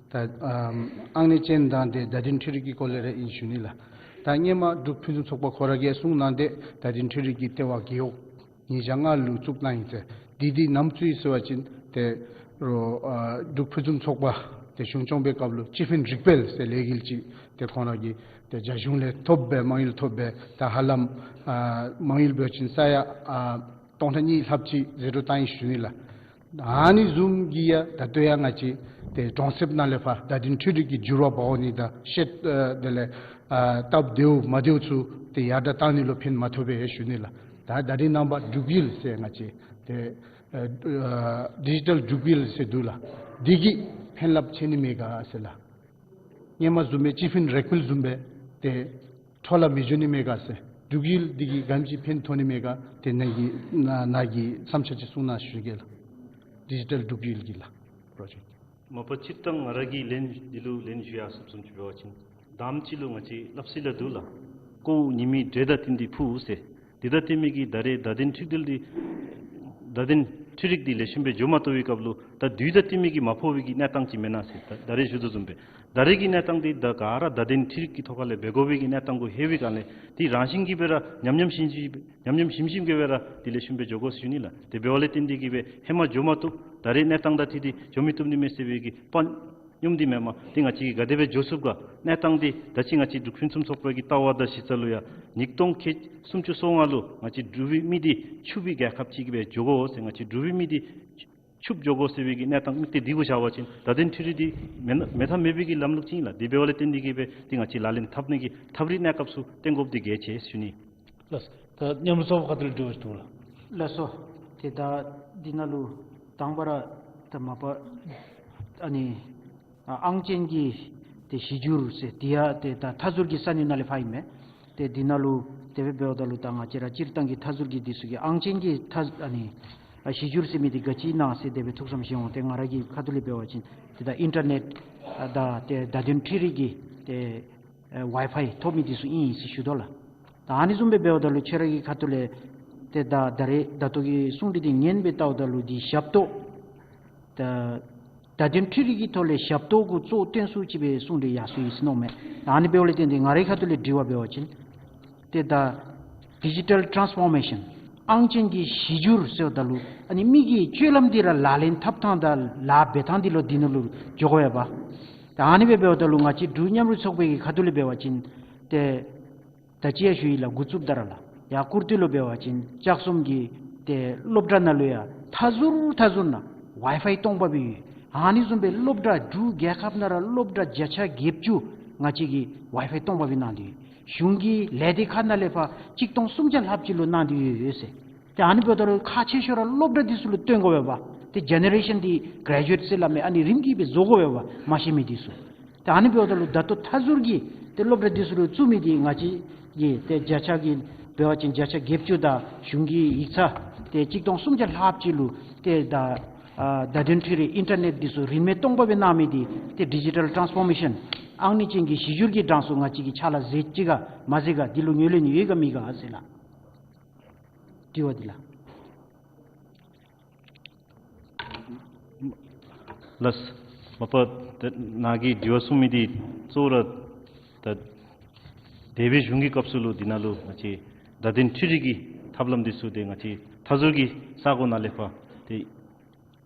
ད་ཨམ་ཨང་གནས་ཅན་དང་ཏེ་བརྡ་དོན་འཕྲུལ་རིག་གི་སྐོར་ལས་ར་ཨིན་ཞུ་ནི་ལགས། ད་སྔོན་མ་འབྲུག་ཕུན་སུམ་ཚོགས་པ་ཁོ་ར་གིས་གསུངས་གནང་སྟེ་བརྡ་དོན་འཕྲུལ་རིག་གི་ལྟེ་བ་རྒེད་འོག་ཉིས་བརྒྱ་ལྔ་ལུ་བཙུགས་གནང་ཡི་ཟེར། འདི་འདི་ནམ་བཙུགས་ཡི་ཟེར་བ་ཅིན་ཏེ་རོགས་ཨ་འབྲུག་ཕུན་སུམ་ཚོགས་པ་ཏེ་གཞུང་སྐྱོང་པའི་སྐབས་ལུ་སྤྱི་ཕན་རིག་སྤེལ་ཟེར་ལས་འགུལ་ཅིག་ཏེ་ཁོང་ར་གིས་ཏེ་རྒྱ་གཞུང་ལས་ཐོབ་སྦེ་མ་དངུལ་ཐོབ་སྦེ་ད་ཧ་ལམ་ཨ་མ་དངུལ་འབད་བ་ཅིན་ས་ཡ་ཨ་སྟོང་ཕྲག་གཉིས་ལྷགཔ་ཅིག་ཟད་འགྲོ་བཏང་ཡི་ཞུ་ནི་ལགས། ཨ་ནི་བཟུམ་གྱི་ཡང་ད་ལྟོ་ཡང་ང་བཅས་ཏེ་གྲོང་གསེབ་ནང་ལས་ཕར་བརྡ་དོན་འཕྲུལ་རིག་གི་འགྱུར་བ་འབག་འོང་ནི་དང་ཤེད་ཨ་དེ་ལས་ཨ་སྟབས་བདེཝ་མ་བདེཝ་ཚུ་ཏེ་ཡར་དྲགས་བཏང་ནི་ལུ་ཕན་མ་ཐོགས་པས་ཞུ་ནི་ལགས། ད་ད་རེས་ནངས་པ་འབྲུག་ཡུལ་ཟེར་ང་བཅས་ཏེ་ཨ་ཨ་ཌི་ཇི་ཊལ་འབྲུག་ཡུལ་ཟེར་འདུག་ལགས། འདི་གིས་ཕན་རླབས་ཆེ་ནི་མེད་ག་ཟེར་ལགས། སྔོན་མ་བཟུམ་སྦེ་སྤྱི་ཕན་རིག་སྤེལ་བཟུམ་སྦེ་ཏེ་འཕྲོ་བརླག་མི་འགྱོ་ནི་མེད་ག་ཟེར། འབྲུག་ཡུལ་འདི་གིས་ག་དེམ་ཅིག་ཕན་ཐོགས་ནི་མེད་ག་ཏེ་ནཱ་གི་ནཱ་ནཱ་གི་བསམ་འཆར་ཅིག་གསུང་གནང་ཞུ་གེ་ལགས། ཌི་ཇི་ཊལ་འབྲུག་ཡུལ་གྱི་ལགས་པྲོ་ཇེཀཊ། མ་པ་སྤྱིར་བཏང་ང་ར་གིས་ལན་འདི་ལུ་ལན་ཞུ་ཡར་སོཔ་བཟུམ་ཅིག་འབད་བ་ཅིན་དང་པ་ཅིག་ལུ་ང་བཅས་སླབ་སྲོལ་ལ་འདུག་ལགས། ཀོཝ་ཉི་མའི་འདྲེ་དང་བསྟུན་ཏེ་འཕུར་ཟེར། འདི་དང་བསྟུན་མི་གི་ད་རེས་བརྡ་དོན་འཕྲུལ་རིག་འདི་བརྡ་དོན་འཕྲུལ་རིག་འདི་ལེགས་ཤོམ་སྦེ་འགྱོ་མ་བཏུབ་པའི་སྐབས་ལུ་ད་དུས་དང་བསྟུན་མི་གི་མ་ཕོག་པའི་གི་གནས་སྟངས་ཅིག་མེན་ན་ཟེར། ད་ད་རེས་ཞུ་དོ་བཟུམ་སྦེ་ད་རེས་ཀྱི་གནས་སྟངས་འདི་ད་ག་ར་བརྡ་དོན་འཕྲུལ་རིག་གི་ཐོག་ཁ་ལས་འབད་དགོ་པའི་གི་གནས་སྟངས་གུ་ལྷོད་པའི་སྒང་ལས་འདི་རང་བཞིན་གྱིས་སྦེ་ར་ཉམས་ཉམས་ཞིམ་ཞིམ་ཉམས་ཉམས་ཞིམ་ཞིམ་གྱིས་སྦེ་ར་འདི་ལེགས་ཤོམ་སྦེ་འགྱོ་དགོ་ཟེར་ཞུ་ནི་ལགས། དེ་འབདཝ་ལས་བརྟེན་ཏེ་གིས་སྦེ་ཧེ་མ་འགྱོ་མ་བཏུབ་ད་རེས་གནས་སྟངས་དང་འཁྲིལ་ཏེ་འགྱོ་མི་བཏུབ་ནི་མས་ཟེར་བའི་གི་དཔའ་སྙོམས་འདི་མེན་མས། ཏེ་ང་བཅས་ཀྱིས་ག་དེ་སྦེ་འགྱོ་ཚུགས་ག། གནས་སྟངས་འདི་ད་ཅི་ང་བཅས་འབྲུག་ཕུན་སུམ་ཚོགས་པ་གི་ལྟ་བ་དང་གཞི་རྩ་ལུ་ཡང་ཉིས་སྟོང་ཁལ་སུམ་ཅུ་སོ་ལྔ་ལུ་ང་བཅས་འབྲུག་པའི་མི་འདི་ཕྱུག་པའི་རྒྱལ་ཁབ་ཅིག་སྦེ་འགྱོ་དགོ་ཟེར། ང་བཅས་འབྲུག་པའི་མི་འདི་ཕྱུགཔ་འགྱོ་དགོ་ཟེར་བའི་གི་གནས་སྟངས་དམིགས་གཏད་འདི་གུ་བཞག་པ་ཅིན་བརྡ་དོན་འཕྲུལ་རིག་འདི་མེད་ན་མེད་ཐབས་མེད་པའི་གི་ལམ་ལུགས་ཅིག་ཨིན་ལགས། དེ་འབདཝ་ལས་བརྟེན་ཏེ་གིས་སྦེ་ཏེ་ང་བཅས་ལག་ལེན་འཐབ་ནི་གི་ཐབས་རིག་གནས་སྐབས་སུ་བཏོན་དགོཔ་འདི་གལ་ཆེ་ཟེར་ཞུ་ནི། ལགས། ད་མཉམ་རོགས་ཚོགས་པ་ཁ་ཐུག་ལས་དྲི་བ་ཅིག་འདུག་ལགས། ལགས་སོ། ཏེ་ད་འདི་ནང་ལུ་དང་པ་ར་ད་མ་པ་ཨ་ནི་ཨ་ཨང་ཅན་གྱི་ཏེ་གཞི་འགྱུར་ཟེར་འདི་ཡང་ཏེ་ད་མཐའ་ཟུར་གྱི་ས་གནས་ནང་ལས་ཕར་ཨིན་མས། ཏེ་འདི་ནང་ལུ་དེ་སྦེ་འབདཝ་ད་ལུ་ད་ང་བཅས་ར་སྤྱིར་བཏང་གི་མཐའ་ཟུར་གྱི་འདི་ཚུ་གི་ཨང་ཅན་གྱི་མཐའ་ཨ་ནི་ཨ་གཞི་འགྱུར་ཟེར་མི་འདི་ག་ཅི་ཨིན་ན་ཟེར་དེ་སྦེ་ཐུགས་བསམ་བཞེས་འོང་། ཏེ་ང་ར་གི་ཁ་ཐུག་ལས་འབད་བ་ཅིན་ཏེ་ད་ཨིན་ཊར་ནེཊ་ཨ་དང་ཏེ་བརྡ་དོན་འཕྲུལ་རིག་གི་ཏེ་ཨེ་ཝའི་ཕའི་ཐོབ་མི་འདི་ཚུ་ཨིན་ཟེར་ཞུ་དོ་ལགས། ད་ཨ་ནི་བཟུམ་སྦེ་འབདཝ་ད་ལུ་ཁྱོད་ར་གི་ཁ་ཐུག་ལས་ཏེ་ད་ད་རེས་ད་ལྟོ་གི་གསུང་འདི་འདི་ཉན་སྦེ་བལྟཝ་ད་ལུ་འདི་ཞབས་ཏོག་ད་བརྡ་དོན་འཕྲུལ་རིག་གི་ཐོག་ལས་ཞབས་ཏོག་གུ་གཙོ་བོ་བཏོན་སུ་ཅིག་སྦེ་གསུང་འདི་ཡར་སོ་ཡི་ཟེར་མནོཝ་མས། ད་ཨ་ནི་འབདཝ་ལས་བརྟེན་ཏེ་ང་རའི་ཁ་ཐུག་ལས་དྲི་བ་འབད་བ་ཅིན་ཏེ་ད་ཌི་ཇི་ཊལ་ཊཱནསི་ཕོར་མེ་ཤཱན་ཨང་ཅན་གྱི་གཞི་འགྱུར་ཟེརཝ་ད་ལུ་ཨ་ནི་མི་གི་སྤྱོད་ལམ་འདི་ར་ལག་ལེན་འཐབ་ཐངས་དང་ལཱ་འབད་ཐངས་འདི་ལུ་འདི་ནང་ལུ་འགྱོ་དགོ་པས་པ། ད་ཨ་ནི་སྦེ་འབདཝ་ད་ལུ་ང་བཅས་འབྲུག་མཉམ་རོགས་ཚོགས་པའི་གི་ཁ་ཐུག་ལས་འབད་བ་ཅིན་ཏེ་ད་ཅི་ཡང་ཞུ་ཡི་ལགས། འགོ་བཙུགསཔ་ད་ར་ལགས། ཡར་སྐུར་སྟོད་ལུ་འབད་བ་ཅིན་ལྕགས་གསུམ་གྱི་ཏེ་སློབ་གྲྭ་ནང་ལུ་ཡང་མཐའ་ཟུར་མཐའ་ཟུར་ནང་ཝའི་ཕའི་སྟོང་པ་སྦེ་ཡོད། ཨ་ནི་བཟུམ་སྦེ་སློབ་གྲྭ་འབྲུག་རྒྱལ་ཁབ་ནང་ར་སློབ་གྲྭ་བརྒྱ་ཆ་བརྒྱད་ཅུ་ང་བཅས་ཀྱིས་ཝའི་ཕའི་སྟོང་པ་སྦེ་གནང་སྟེ་ཡོད། གཞུང་གི་ལས་སྡེ་ཁག་ནང་ལས་ཕར་གཅིག་སྟོང་སུམ་བརྒྱ་ལྷགཔ་ཅིག་ལུ་གནང་སྟེ་ཡོད་ཡོད་ཟེར། ཏེ་ཨ་ནི་འབདཝ་ད་ལུ་ཁག་ཆེ་ཤོས་ར་སློབ་གྲྭ་འདི་ཚུ་ལུ་བཏོན་དགོ་པས་པ། ཏེ་ཇེ་ནེ་རེ་ཤཱན་འདི་གྲེ་ཇུ་ཨེཊ་ཟེར་སླབ་མི་ཨ་ནི་རིམ་གྱིས་སྦེ་བཟོ་དགོ་པས་པ་མ་ཤེས་མི་འདི་ཚུ། ཏེ་ཨ་ནི་འབདཝ་ད་ལུ་ད་ལྟོ་མཐའ་ཟུར་གྱི་ ཏེ་སློབ་གྲྭ་འདི་ཚུ་ལུ་བཙུགས་མི་འདི་ང་བཅས་ཀྱིས་ཏེ་བརྒྱ་ཆ་གི་འབད་བ་ཅིན་བརྒྱ་ཆ་བརྒྱད་ཅུ་དང་གཞུང་གི་ཡིག་ཚང་ཏེ་གཅིག་སྟོང་སུམ་བརྒྱ་ལྷགཔ་ཅིག་ལུ་ཏེ་ད་ཨ་བརྡ་དོན་འཕྲུལ་རིག་ཨིན་ཊར་ནེཊ་འདི་ཚུ་རིན་མེད་སྟོང་པ་སྦེ་གནང་མི་འདི་ཏེ་ཌི་ཇི་ཊལ་ཊཱནསི་ཕོར་མེ་ཤཱན་ཨང་གཉིས་ཅན་གྱི་གཞི་འགྱུར་གྱི་གྲངས་སུ་ང་བཅས་ཀྱིས་ཕྱག་ལཱ་མཛད་ཅི་ག་མ་མཛད་ག་འདི་ལུ་ངོས་ལེན་ཡོད་ག་མེད་ག་ཟེར་ལགས། དྲི་བ་འདི་ལགས། ལགས། མ་པ་ཏེ་ནཱ་གིས་དྲི་བ་གསུངས་མི་འདི་གཙོ་བོ་ར་ད་འདས་པའི་གཞུང་གི་སྐབས་སུ་ལུ་འདི་ནང་ལུ་ང་བཅས་བརྡ་དོན་འཕྲུལ་རིག་གི་ཐབས་ལམ་འདི་ཚུ་ཏེ་ང་བཅས་མཐའ་ཟུར་གྱི་ས་གོ་ནང་ལས་ཕར་ཏེ་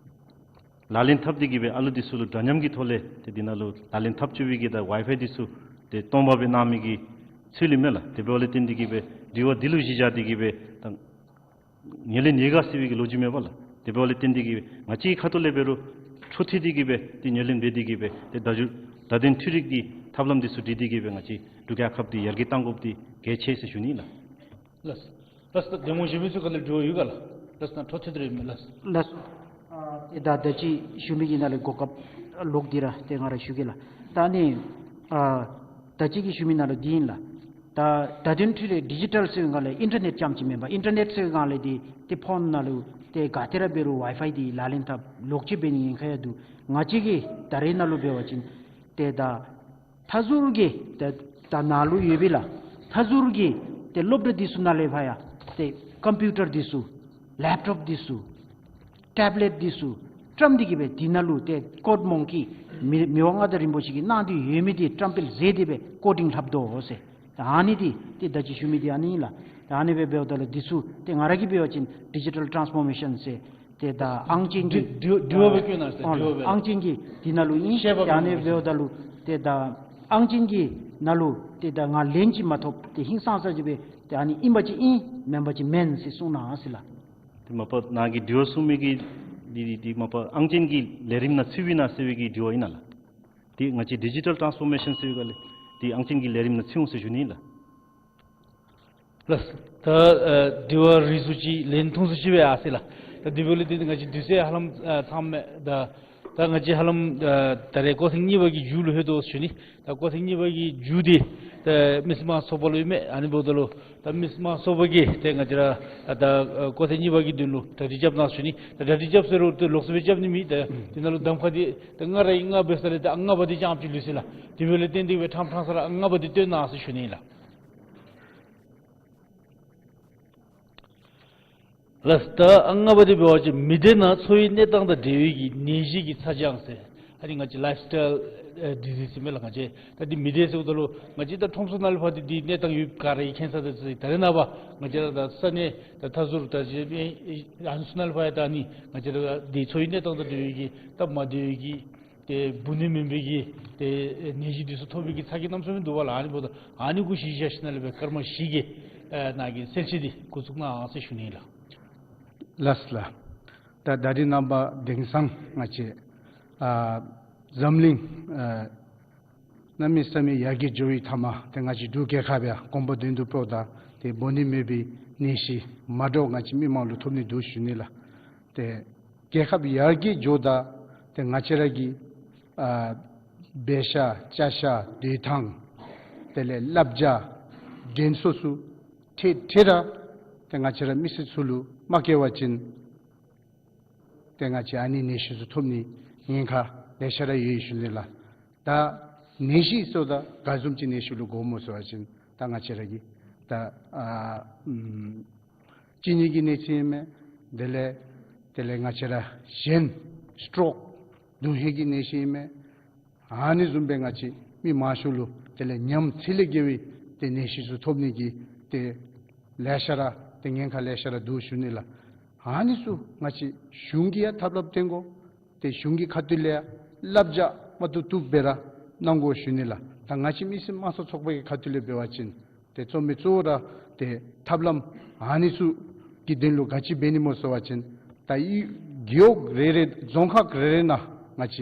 ལག་ལེན་འཐབ་སྟེ་གི་སྦེ་ཨ་ལུ་འདི་ཚུ་ལུ་འདྲ་མཉམ་གྱི་ཐོག་ལས་ཏེ་འདི་ནང་ལུ་ལག་ལེན་འཐབ་བཅུག་པའི་གི་ད་ཝའི་ཕའི་འདི་ཚུ་ཏེ་སྟོང་པ་སྦེ་གནང་མི་གི་ཚུལ་ཨིན་མས་ལགས། དེ་འབདཝ་ལས་བརྟེན་ཏེ་གི་སྦེ་དྲི་བ་འདི་ལུ་གཞི་བཞག་སྟེ་གི་སྦེ་ད་ངོས་ལེན་ཡོད་ག་ཟེར་བའི་གི་ལོ་རྒྱུས་མས་པ་ལགས། དེ་འབདཝ་ལས་བརྟེན་ཏེ་གི་སྦེ་ང་བཅས་ཁ་ཐུག་ལས་འབད་རུང་འཕྲོ་མཐུད་དེ་གི་སྦེ་ཏེ་ངོས་ལེན་འབད་དེ་གི་སྦེ་ཏེ་བརྡ་བརྡ་དོན་འཕྲུལ་རིག་གི་ཐབས་ལམ་འདི་ཚུ་སྒྲིག་སྟེ་གི་སྦེ་ང་བཅས་འབྲུག་རྒྱལ་ཁབ་འདི་ཡར་རྒྱས་གཏང་དགོཔ་འདི་གལ་ཆེ་ཟེར་ཞུ་ནི་ལགས། ལགས། ལགས་སོ། ད་གདམ་ངོ་ཞུ་མི་ཚུ་ག་ལས་དྲི་བ་ཡོད་ག་ལགས། ལགས་སོ། ད་འཕྲོ་མཐུད་དེ་རེ་མི་ལགས། ལགས་སོ། ཨ་ཏེ་ད་ད་ཅི་ཞུ་མི་གི་ནང་ལས་གོ་སྐབས་ལོག་སྟེ་ར་ཏེ་ང་ར་ཞུ་གེ་ལགས། ད་ནི་ཨ་ད་ཅི་གི་ཞུ་མི་ནང་ལུ་འདི་ཨིན་ལགས། ད་བརྡ་དོན་འཕྲུལ་རིག་ཌི་ཇི་ཊལ་ཟེར་བའི་སྒང་ལས་ཨིན་ཊར་ནེཊ་རྐྱངམ་ཅིག་མེན་པར་ཨིན་ཊར་ནེཊ་ཟེར་བའི་སྒང་ལས་འདི་ཏེ་ཕོན་ནང་ལུ་ཏེ་ག་ཏེ་ར་འབད་རུང་ཝའི་ཕའི་འདི་ལག་ལེན་འཐབ་ལོག་ཅི་འབད་ནི་ཉེན་ཁ་ཡང་འདུག། ང་བཅས་ཀྱི་ད་རེས་ནང་ལུ་འབད་བ་ཅིན་ཏེ་ད་མཐའ་ཟུར་གྱི་ཏེ་ད་ནཱ་ལུ་ཡོད་པས་ལགས། མཐའ་ཟུར་གྱི་ཏེ་སློབ་གྲྭ་འདི་ཚུ་ནང་ལས་ཕར་ཡང་ཏེ་ཀམ་པིའུ་ཊར་འདི་ཚུ་ལེབ་ཊོབ་འདི་ཚུ་ཊེབ་ལེཊ་འདི་ཚུ་བཀྲམ་སྟེ་གི་སྦེ་འདི་ནང་ལུ་ཏེ་ཀོཌ་མོང་ཀི་མི་མི་དབང་མངའ་བདག་རིན་པོ་ཆེ་གིས་གནང་སྟེ་ཡོད་མི་འདི་བཀྲམ་སྤེལ་མཛད་དེ་སྦེ་ཀོ་ཌིང་ལྷབ་དོ་ཟེར། ད་ཨ་ནི་འདི་ཏེ་ད་ཅི་ཞུ་མི་འདི་ཨ་ནི་ཨིན་ལགས། ད་ཨ་ནི་སྦེ་འབདཝ་ད་ལུ་འདི་ཚུ་ཏེ་ང་ར་གིས་འབད་བ་ཅིན་ཌི་ཇི་ཊལ་ཊཱནསི་ཕོར་མེ་ཤཱན་ཟེར་ཏེ་ད་ཨང་ཅན་གྱི་དྲི་དྲི་དྲི་བ་སྦེ་བཀོད་གནང་ཟེར། ཨ་དྲི་བ་སྦེ་ཨང་ཅན་གྱི་འདི་ནང་ལུ་ཨིན། བཤད་པ་ཏེ་ཨ་ནི་སྦེ་འབདཝ་ད་ལུ་ཏེ་ད་ཨང་ཅན་གྱི་ནང་ལུ་ཏེ་ད་ང་ལན་ཅིག་མ་ཐོབ། ཏེ་ཧིང་སངས་ས་ཅིག་སྦེ་ཏེ་ཨ་ནི་ཨིན་པ་ཅིན་ཨིན་མེན་པ་ཅིན་མེན་ཟེར་གསུང་གནང་ཟེར་ལགས། ཏེ་མ་པ་ནཱ་གིས་དྲི་བ་གསུངས་མི་གི་འདི་འདི་འདི་མ་པ་ཨང་ཅན་གྱི་ལས་རིམ་ནང་ཚུད་པས་ན་ཟེར་བའི་གི་དྲི་བ་ཨིན་ན་ལགས། འདི་ང་བཅས་ཌི་ཇི་ཊལ་ཊཱནསི་ཕོར་མེ་ཤཱན་ཟེར་བའི་སྒང་ལས་འདི་ཨང་ཅན་གྱི་ལས་རིམ་ནང་ཚུད་འོང་ཟེར་ཞུ་ནི་ལགས། ལགས། ད་ཨ་དྲི་བ་རིགས་སུ་ཅིག་ལན་ཐུང་སུ་ཅིག་སྦེ་ཡར་སོ་ཡི་ལགས། ད་དེ་འབདཝ་ལས་བརྟེན་ང་བཅས་དུས་ཚོད་ཧ་ལམ་ཨ་ཚང་མས། ད་ད་ང་བཅས་ཧ་ལམ་ཨ་ད་རེས་སྐོར་ཐེངས་གཉིས་པ་གི་མཇུག་ལུ་ལྷོད་དོ་ཟེར་ཞུ་ནི། ད་སྐོར་ཐེངས་གཉིས་པ་གི་མཇུག་འདི་ད་མི་སེར་དམངས་གཙོ་ཚོགས་པ་ལུ་ཨིན་མས། ཨ་ནི་འབདཝ་ད་ལུ་ད་མི་སེར་དམངས་གཙོ་ཚོགས་པ་གིས་ཏེ་ང་བཅས་ར་ད་ཨ་སྐོར་ཐེངས་གཉིས་པ་གི་དོན་ལུ་གྲ་སྒྲིག་རྐྱབ་གནང་ཟེར་ཞུ་ནི། ད་གྲ་སྒྲིག་རྐྱབ་ཟེར་རུང་ཏེ་ལོགས་སུ་སྦེ་རྐྱབ་ནི་མེད། ད་དེ་ནང་ལུ་གདམ་ཁ་འདི་ད་ང་ར་ཨིན། ང་འབད་ས་ལས་ད་ཨང་ལྔ་པ་འདི་རྐྱངམ་ཅིག་ལུས་ཟེར་ལགས། དེ་འབདཝ་ལས་བརྟེན་ཏེ་སྦེ་ཕྲང་ཕྲང་ས་ར་ཨང་ལྔ་པ་འདི་བཏོན་གནང་ཟེར་ཞུ་ནི་ལགས། ལགས། ད་ཨང་ལྔ་པ་འདི་འབད་བ་ཅིན་མི་སྡེ་ནང་འཚོ་བའི་གནས་སྟངས་དང་འབྲེལ་བའི་གི་ནད་གཞི་གི་ཚ་གྱང་ཟེར། ཨ་ནི་ང་བཅས་ལའིཕ་སི་ཊའིལ་ཨེ་ཌི་ཟིསི་ཟེར་མས་ལགས། ང་བཅས་ད་འདི་མི་སྡེ་ཟེརཝ་ད་ལུ་ང་བཅས་ད་ཁྲོམ་ཚུ་ནང་ལས་ཕར་འདི་འདི་གནས་སྟངས་ཡོདཔ་ག་ར་གིས་མཁྱེན་ས་ད་ཟེར། ད་རེས་ནངས་པ་ང་བཅས་ར་ད་ས་གནས་ད་མཐའ་ཟུར་ད་ཅི་ཨ་ནི་ཚུ་ནང་ལས་ཕར་ཡང་ད་ཨ་ནི་ང་བཅས་ར་འདི་འཚོ་བའི་གནས་སྟངས་དང་འབྲེལ་བའི་གི་སྟབས་མ་བདེ་བའི་གི་ཏེ་འབུ་ནད་མེན་པའི་གི་ཏེ་ནད་གཞི་འདི་ཚུ་ཐོབ་པའི་གི་ཚ་གྱང་གནམ་མེད་ས་མེད་འདུག་པ་ལགས། ཨ་ནི་འབདཝ་ད་ཨ་ནི་གུ་གཞི་བཞག་ཞིནམ་ལས་སྦེ་སྐར་མ་བཞི་གི་ཨེ་ནང་གི་གསལ་བཤད་འདི་འགོ་བཙུགས་གནང་ཟེར་ཞུ་ནི་ལགས། ལགས་ལགས། ད་ད་རེས་ནངས་པ་དེང་སང་ང་བཅས་ཨ་འཛམ་གླིང་ཨ་གནམ་མེད་ས་མེད་ཡར་རྒྱས་འགྱོ་བའི་མཐའ་མ་ཏེ་ང་བཅས་འབྲུག་རྒྱལ་ཁབ་ཡང་གོང་འཕེལ་དོན་དུ་སྤོ་ད་ཏེ་འབུ་ནད་མེད་པའི་ནད་གཞི་མ་འདྲཝ་ང་བཅས་མི་མང་ལུ་ཐོབ་ནི་འདུག་ཞུ་ནི་ལགས། ཏེ་རྒྱལ་ཁབ་ཡར་རྒྱས་འགྱོ་ད་ཏེ་ང་བཅས་ར་གི་ཨ་འབད་བཞག་བཅའ་བཞག་སྡོད་ཐངས་དེ་ལས་བསླབ་བྱ་དྲན་གསོ་ཚུ་ཏེ་ཏེ་ར་ཏེ་ང་བཅས་ར་མི་སེར་ཚུ་ལུ་མ་བཀལ་བ་ཅིན་ཏེ་ང་བཅས་ཨ་ནི་ནད་གཞི་ཚུ་ཐོབ་ནི་ཉེན་ཁ་ལེ་ཤ་ར་ཡོད་ཞུ་ནི་ལགས། ད་ནད་གཞི་ཟེརཝ་ད་ག་བཟུམ་ཅིག་ནད་གཞི་ལུ་གོཝ་སྨོ་ཟེར་བ་ཅིན་ད་ང་བཅས་ར་གི་ད་ཨ་ཨམ་གཅིན་སྙི་གི་ནད་གཞི་ཨིན་མས། དེ་ལས་དེ་ལས་ང་བཅས་ར་གཞན་སི་ཊོག་གདོང་ལེན་གྱི་ནད་གཞི་ཨིན་མས། ཨ་ནི་བཟུམ་སྦེ་ང་བཅས་མི་མང་ཤོས་ལུ་དེ་ལས་ཉམས་ཚད་ལས་བརྒལ་བའི་ཏེ་ནད་གཞི་ཚུ་ཐོབ་ནི་གི་ཏེ་ལེ་ཤ་ར་ཏེ་ཉེན་ཁ་ལེ་ཤ་ར་འདུག་ཞུ་ནི་ལགས། ཨ་ནི་ཚུ་ང་བཅས་གཞུང་གིས་ཡང་ཐབས་ལམ་བཏོན་དགོ། ཏེ་གཞུང་གི་ཁ་ཐུག་ལས་ཡང་བསླབ་བྱ་མ་བཏུབ་བཏུབ་སྦེ་ར་གནང་དགོ་ཞུ་ནི་ལགས། ད་ང་བཅས་མི་སེར་དམངས་གཙོ་ཚོགས་པ་གི་ཁ་ཐུག་ལས་འབད་བ་ཅིན་ཏེ་གཙོ་མི་གཙོ་བོ་ར་ཏེ་ཐབས་ལམ་ཨ་ནི་ཚུ་གི་དོན་ལུ་ག་ཅི་འབད་ནི་སྨོ་ཟེར་བ་ཅིན་ད་ཨི་རྒེད་འོག་རེ་རེ་རྫོང་ཁག་རེ་རེ་ནང་ང་བཅས་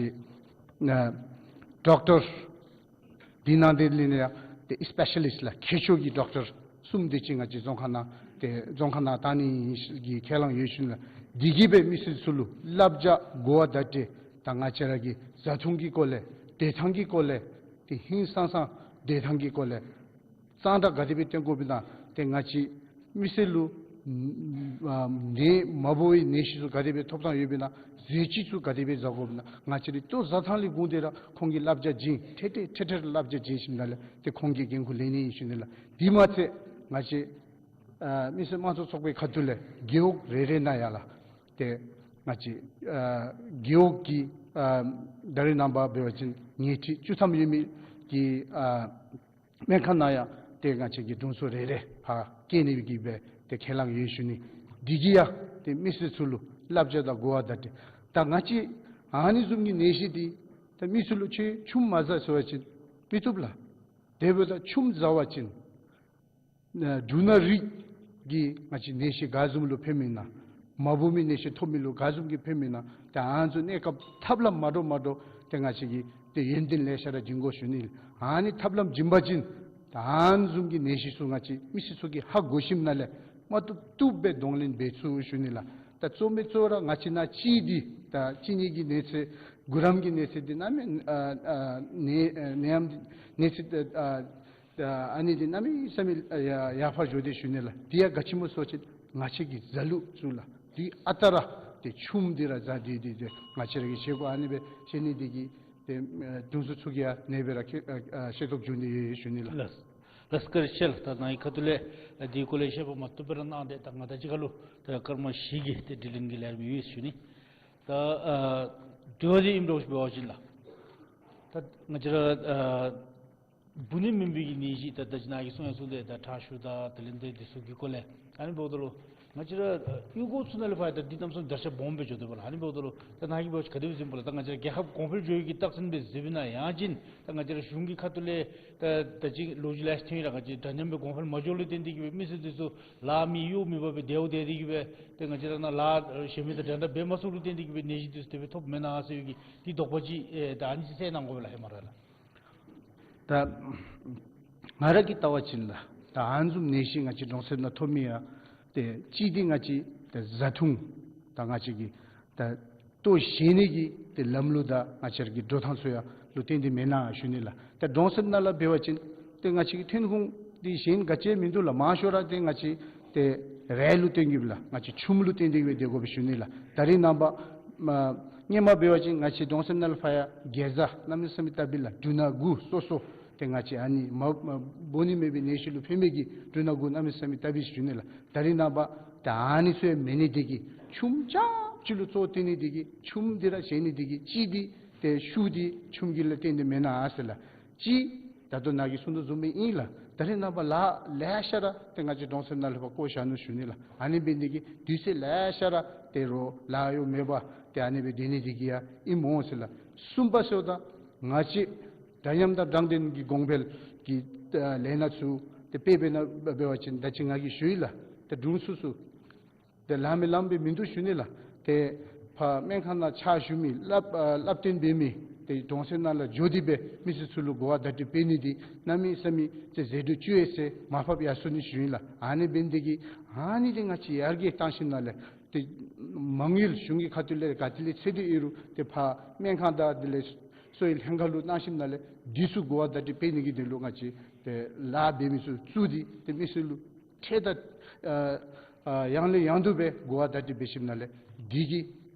ཨ་ཌོག་ཊར་འདི་ནང་དེ་ལས་ནི་ཡང་ཏེ་སི་པེ་ཤ་ལིསཊ་ལགས་མཁས་མཆོག་གི་ཌོག་ཊར་གསུམ་དེ་ཅིག་ང་བཅས་རྫོང་ཁག་ནང་ཏེ་རྫོང་ཁག་ནང་གཏང་ནི་གི་ཁས་བླངས་ཡོད་ཞུ་ནི་ལགས། དེ་གིས་སྦེ་མི་སེར་ཚུ་ལུ་བསླབ་བྱ་གོ་བ་བརྡ་སྤྲོད་ད་ང་བཅས་ར་གི་བཟའ་འཐུང་གི་སྐོར་ལས་སྡོད་ཐངས་ཀྱི་སྐོར་ལས་ཏེ་ཧིང་སངས་ས་ བདེ་ཐང་གི་སྐོར་ལས་གཙང་སྦྲ་ག་དེ་སྦེ་བསྟེན་དགོཔ་ཨིན་ན། ཏེ་ང་བཅས་མི་སེར་ལུ་ཨ་ནད་མ་འབོ་བའི་ནད་གཞི་ཚུ་ག་དེ་སྦེ་ཐོབ་ཐང་ཡོདཔ་ཨིན་ན། ཟས་བཅུད་ཚུ་ག་དེ་སྦེ་བཟའ་དགོཔ་ཨིན་ན། ང་བཅས་རའི་ལྟོ་བཟའ་ཐངས་ལས་འགོ་བཙུགས་ར་ཁོང་གིས་བསླབ་བྱ་བྱིན། ཐེངས་ཐེངས་ཐེངས་ཐེངས་བསླབ་བྱ་བྱིན་ཞིནམ་ལས་ཏེ་ཁོང་གིས་འགན་ཁུར་ལེན་ནི་ཨིན་ཞུ་ནི་ལགས། དེ་མ་ཚད་ང་བཅས་ཨ་མི་སེར་དམངས་གཙོ་ཚོགས་པའི་ཁ་ཐུག་ལས་རྒེད་འོག་རེ་རེ་ནང་ཡང་ལགས། ཏེ་ང་བཅས་ཨ་རྒེད་འོག་གི་ཨ་ད་རེས་ནངས་པ་འབད་བ་ཅིན་ཉལ་ཁྲི་བཅུ་ཐམ་ཡོད་མི་གི་ཨ་སྨན་ཁང་ནང་ཡང་ཏེ་ང་བཅས་ཀྱི་དྲུང་འཚོ་རེ་རེ་ཕར་བསྐྱལ་ནི་གི་སྦེ་ཏེ་ཁས་བླངས་ཡོད་ཞུ་ནི། འདི་གིས་ཡང་ཏེ་མི་སེར་ཚུ་ལུ་བསླབ་བྱ་དང་གོ་བ་བརྡ་སྤྲོད། ད་ང་བཅས་ཨ་ནི་བཟུམ་གྱི་ནད་གཞི་འདི་ད་མི་ཚུ་ལུ་ཁྱོད་ཆུམ་མ་བཟའ་ཟེར་བ་ཅིན་མི་བཏུབ་ལགས། དེ་འབདཝ་ད་ཆུམ་བཟའ་བ་ཅིན་ཨ་འབྲུ་སྣ་རིགས་ཀྱི་ང་བཅས་ནད་གཞི་ག་བཟུམ་ལུ་ཕནམ་ཨིན་ན། མ་འབོ་མི་ནད་གཞི་ཐོབ་མི་ལུ་ག་བཟུམ་གྱི་ཕནམ་ཨིན་ན། ཏེ་ཨ་ནི་ཚུ་གནས་སྐབས་ཐབས་ལམ་མ་འདྲཝ་མ་འདྲཝ་ཏེ་ང་བཅས་ཀྱིས་ཏེ་ཡོན་ཏན་ལེ་ཤ་ར་བྱིན་དགོ་ཞུ་ནི། ཨ་ནི་ཐབས་ལམ་བྱིན་པ་ཅིན་ད་ཨ་ནི་བཟུམ་གྱི་ནད་གཞི་ཚུ་ང་བཅས་མི་སེར་ཚུ་གིས་ཧ་གོ་ཞིནམ་ལས་མ་བཏུབ་བཏུབ་སྦེ་གདོང་ལེན་འབད་ཚུགས་ཞུ་ནི་ལགས། ད་གཙོ་མེན་གཙོ་ར་ང་བཅས་ནང་གཅིག་འདི་ད་གཅིན་སྙི་གི་ནད་ཚད་གུ་རམ་གྱི་ནད་ཚད་འདི་གནམ་མེད་ཨ་ཨ་ནད་ཨ་ནད་ཡམས་ནད་ཚད་ཨ་ཨ་ཨ་ནི་འདི་གནམ་མེད་ས་མེད་ཡར་ཡར་འཕར་འགྱོ་དེས་ཞུ་ནི་ལགས། དེ་ཡང་ག་ཅི་སྨོ་ཟེར་བ་ཅིན་ང་བཅས་ཀྱི་བཟའ་ལུགས་ཚུ་ལགས། དེ་ཨ་རྟག་ར་ཏེ་ཆུམ་འདི་ར་བཟའ་དེས་དེ་ཏེ་ང་བཅས་ར་གིས་ཤེས་དགོ། ཨ་ནི་སྦེ་ཤེས་ནི་འདི་གིས་ཏེ་ཨ་དྲུང་འཚོ་ཚུ་གིས་ཡང་ཨ་ནི་སྦེ་ར་ཁྱེད་ཨ་ཨ་ཤེས་རྟོགས་བྱུང་ནི་ཡོད་ཞུ་ནི་ལགས། ལགས་ལགས་བཀའ་དྲིན་ཆེ་ལགས། ད་ནཱ་གི་ཁ་ཐུག་ལས་ཨ་དེའི་སྐོར་ལས་བཤད་པ་མ་བཏུབ་པ་ར་གནང་སྟེ་ད་ང་ད་ཅི་ཁ་ལུ་ད་སྐར་མ་བཞི་གི་ཏེ་དྲི་ལན་གྱི་ལན་རེ་ཡོད་ཞུ་ནི། ད་ཨ་དྲི་བ་འདི་ཨིནམ་འདྲཝ་ཅིག་འབད་བ་ཅིན་ལགས། ད་ང་བཅས་ར་ཨ་འབུ་ནད་མེན་པའི་གི་ནད་གཞི་ད་ད་ཅི་ནཱ་གིས་གསུང་ཡང་གསུངས་ཏེ་ད་ཁྲག་ཤུགས་དང་དེ་ལས་འདི་འདི་ཚུ་གི་སྐོར་ལས་ཨ་ནི་འབདཝ་ད་ལུ་ང་བཅས་ར་ཨ་གཡུས་སྒོ་ཚུ་ནང་ལས་ཕར་ད་འདི་གནམ་མེད་ས་མེད་དར་ཁྱབ་སྦོམ་སྦེ་འགྱོ་དོ་བ་ལགས། ཨ་ནི་འབདཝ་ད་ལུ་ད་ནཱ་གིས་འབད་བ་ཅིན་ག་དེ་སྦེ་གཟིགསཔ་ལགས། ད་ང་བཅས་ར་རྒྱལ་ཁབ་གོང་འཕེལ་འགྱོ་ཡི་གི་རྟགས་མཚན་སྦེ་གཟིགསཔ་ཨིན་ན་ཡང་ཅིན་ད་ང་བཅས་ར་གཞུང་གི་ཁ་ཐུག་ལས་ད་ད་ཅི་ལོ་རྒྱུས་ལས་ཐོན་ཡི་ལགས། ང་བཅས་འདྲ་མཉམ་སྦེ་གོང་འཕེལ་མ་འགྱོཝ་ལུ་བརྟེན་ཏེ་གིས་སྦེ་མི་སེར་འདི་ཚུ་ལཱ་མེད་གཡོག་མེད་པར་སྦེ་དེ་འོ་དེ་དེ་གིས་སྦེ་ཏེ་ང་བཅས་ར་ནཱ་ལཱ་གཞན་མི་དང་འདྲན་འདྲ་འབད་མ་ཚུགས་ལུ་བརྟེན་ཏེ་གིས་སྦེ་ནད་གཞི་འདི་ཚུ་དེ་སྦེ་ཐོབ་མེན་ན་ཟེར་བའི་གི་དེ་དོགས་པ་ཅིག་ཨེ་ད་ཨ་ནི་ཅིག་སེལ་གནང་དགོ་པས་ལགས། ཧེ་མ་ར་ལགས། ད་ང་ར་གིས་བལྟ་བ་ཅིན་ལགས། ད་ཨ་ནི་བཟུམ་ནད་གཞི་ང་བཅས་གྲོང་གསེབ་ནང་ཐོབ་མི་ཡང་ཏེ་གཅིག་འདི་ང་བཅས་ད་བཟའ་འཐུང་ད་ང་བཅས་ཀྱི་ད་ལྟོ་བཞེས་ནི་གི་ཏེ་ལམ་ལུགས་དང་ང་བཅས་ར་གི་འགྲོ་སྟངས་ཚུ་ཡང་ལུ་བརྟེན་ཏེ་མེན་ན་ཞུ་ནི་ལགས། ད་གྲོང་གསེབ་ནང་ལུ་འབད་བ་ཅིན་ཏེ་ང་བཅས་ཀྱི་ཐོན་ཁུངས་འདི་གཞན་ག་ཅི་ཡང་མིན་འདུག་ལགས། མང་ཤོས་ར་ཏེ་ང་བཅས་ཏེ་རས་ལུ་བརྟེན་གྱི་ལགས། ང་བཅས་ཆུམ་ལུ་བརྟེན་ཏེ་གིས་སྦེ་སྡོད་དགོ་པས་ཞུ་ནི་ལགས། ད་རེས་ནངས་པ་མ་སྔོན་མ་འབད་བ་ཅིན་ང་བཅས་གྲོང་གསེབ་ནང་ལུ་ཕར་ཡང་གེ་ཛ་གནམ་མེད་ས་མེད་བཏབ་པས་ལགས། འབྲུ་སྣ་དགུ་སོ་སོ་ཏེ་ང་བཅས་ཨ་ནི་མ་མ་འབོ་ནི་མེད་པའི་ནད་གཞི་ལུ་ཕན་མི་གི་འབྲུ་སྣ་དགུ་གནམ་མེད་ས་མེད་བཏབ་པས་ཞུ་ནི་ལགས། ད་རེས་ནངས་པ་ད་ཨ་ནི་ཚུ་ཡང་མེད་ནི་འདི་གིས་ཆུམ་རྐྱངམ་ཅིག་ལུ་གཙོ་བོ་བཏོན་ནི་འདི་གིས་ཆུམ་འདི་ར་བཞེས་ནི་འདི་གིས་གཅིག་འདི་ཏེ་ཤུགས་འདི་ཆུམ་གྱི་ལུ་བརྟེན་ཏེ་མེན་ན་ཟེར་ལགས། གཅིག་ད་ལྟོ་ནཱ་གིས་གསུང་དོ་བཟུམ་སྦེ་ཨིན་ལགས། ད་རེས་ནངས་པ་ལཱ་ལེ་ཤ་ར་ཏེ་ང་བཅས་གྲོང་གསེབ་ནང་ལུ་ཕར་བཀོ་བཞག་ནུག་ཞུ་ནི་ལགས། ཨ་ནི་འབད་ནི་འདི་གིས་དུས་ཚོད་ལེ་ཤ་ར་ཏེ་རོགས་ལཱ་གཡོག་མེད་པར་ཏེ་ཨ་ནི་སྦེ་སྡོད་ནི་འདི་གིས་ཡང་ཨིན་སྨོ་ཟེར་ལགས། གསུམ་པ་ཟེརཝ་ད་ང་བཅས་འདྲ་མཉམ་དང་དྲང་བདེན་གྱི་གོང་འཕེལ་གྱི་ཨ་ལས་སྣ་ཚུ་ཏེ་དཔེ་འབད་ན་འབད་བ་ཅིན་ད་ཅི་ང་གིས་ཞུ་ཡི་ལགས། ད་དྲུང་འཚོ་ཚུ་ཏེ་ལམ་མི་ལམ་སྦེ་མིན་འདུག་ཞུ་ནི་ལགས། ཏེ་ཕར་སྨན་ཁང་ནང་ཕྱག་ཞུ་མི་སླབ་ཨ་སླབ་སྟོན་འབད་མི་ཏེ་གྲོང་གསེབ་ནང་ལུ་འགྱོ་སྟེ་སྦེ་མི་སེར་ཚུ་ལུ་གོ་བ་བརྡ་སྤྲོད་འབད་ནི་འདི་གནམ་མེད་ས་མེད་ཏེ་ཟད་འགྲོ་བཅུ་ཡོད་ཟེར་མར་ཕབ་ཡར་སོང་ནི་ཞུ་ཡི་ལགས། ཨ་ནི་འབད་ནི་འདི་གིས་ཨ་ནི་འདི་ང་བཅས་ཡར་རྒྱས་བཏང་ཞིནམ་ལས་ཏེ་མ་དངུལ་གཞུང་གི་ཁ་ཐུག་ལས་ག་ཏེ་ལས་འཚོལ་ཏེ་ཡོད་རུང་ཏེ་ཕར་སྨན་ཁང་དང་དེ་ལས་གསོ་བའི་ལྷན་ཁག་ལུ་གནང་ཞིནམ་ལས་འདི་ཚུ་གོ་བ་བརྡ་སྤྲོད་འབད་ནི་གི་དོན་ལུ་ང་བཅས་ཏེ་ལཱ་འབད་མི་ཚུ་བཙུགས་ཏེ་ཏེ་མི་སེར་ལུ་འཕྲལ་དང་ཨ་ཨ་ཡང་ལས་ཡང་དུ་སྦེ་གོ་བ་བརྡ་སྤྲོད་འབད་ཞིནམ་ལས་འདི་གིས་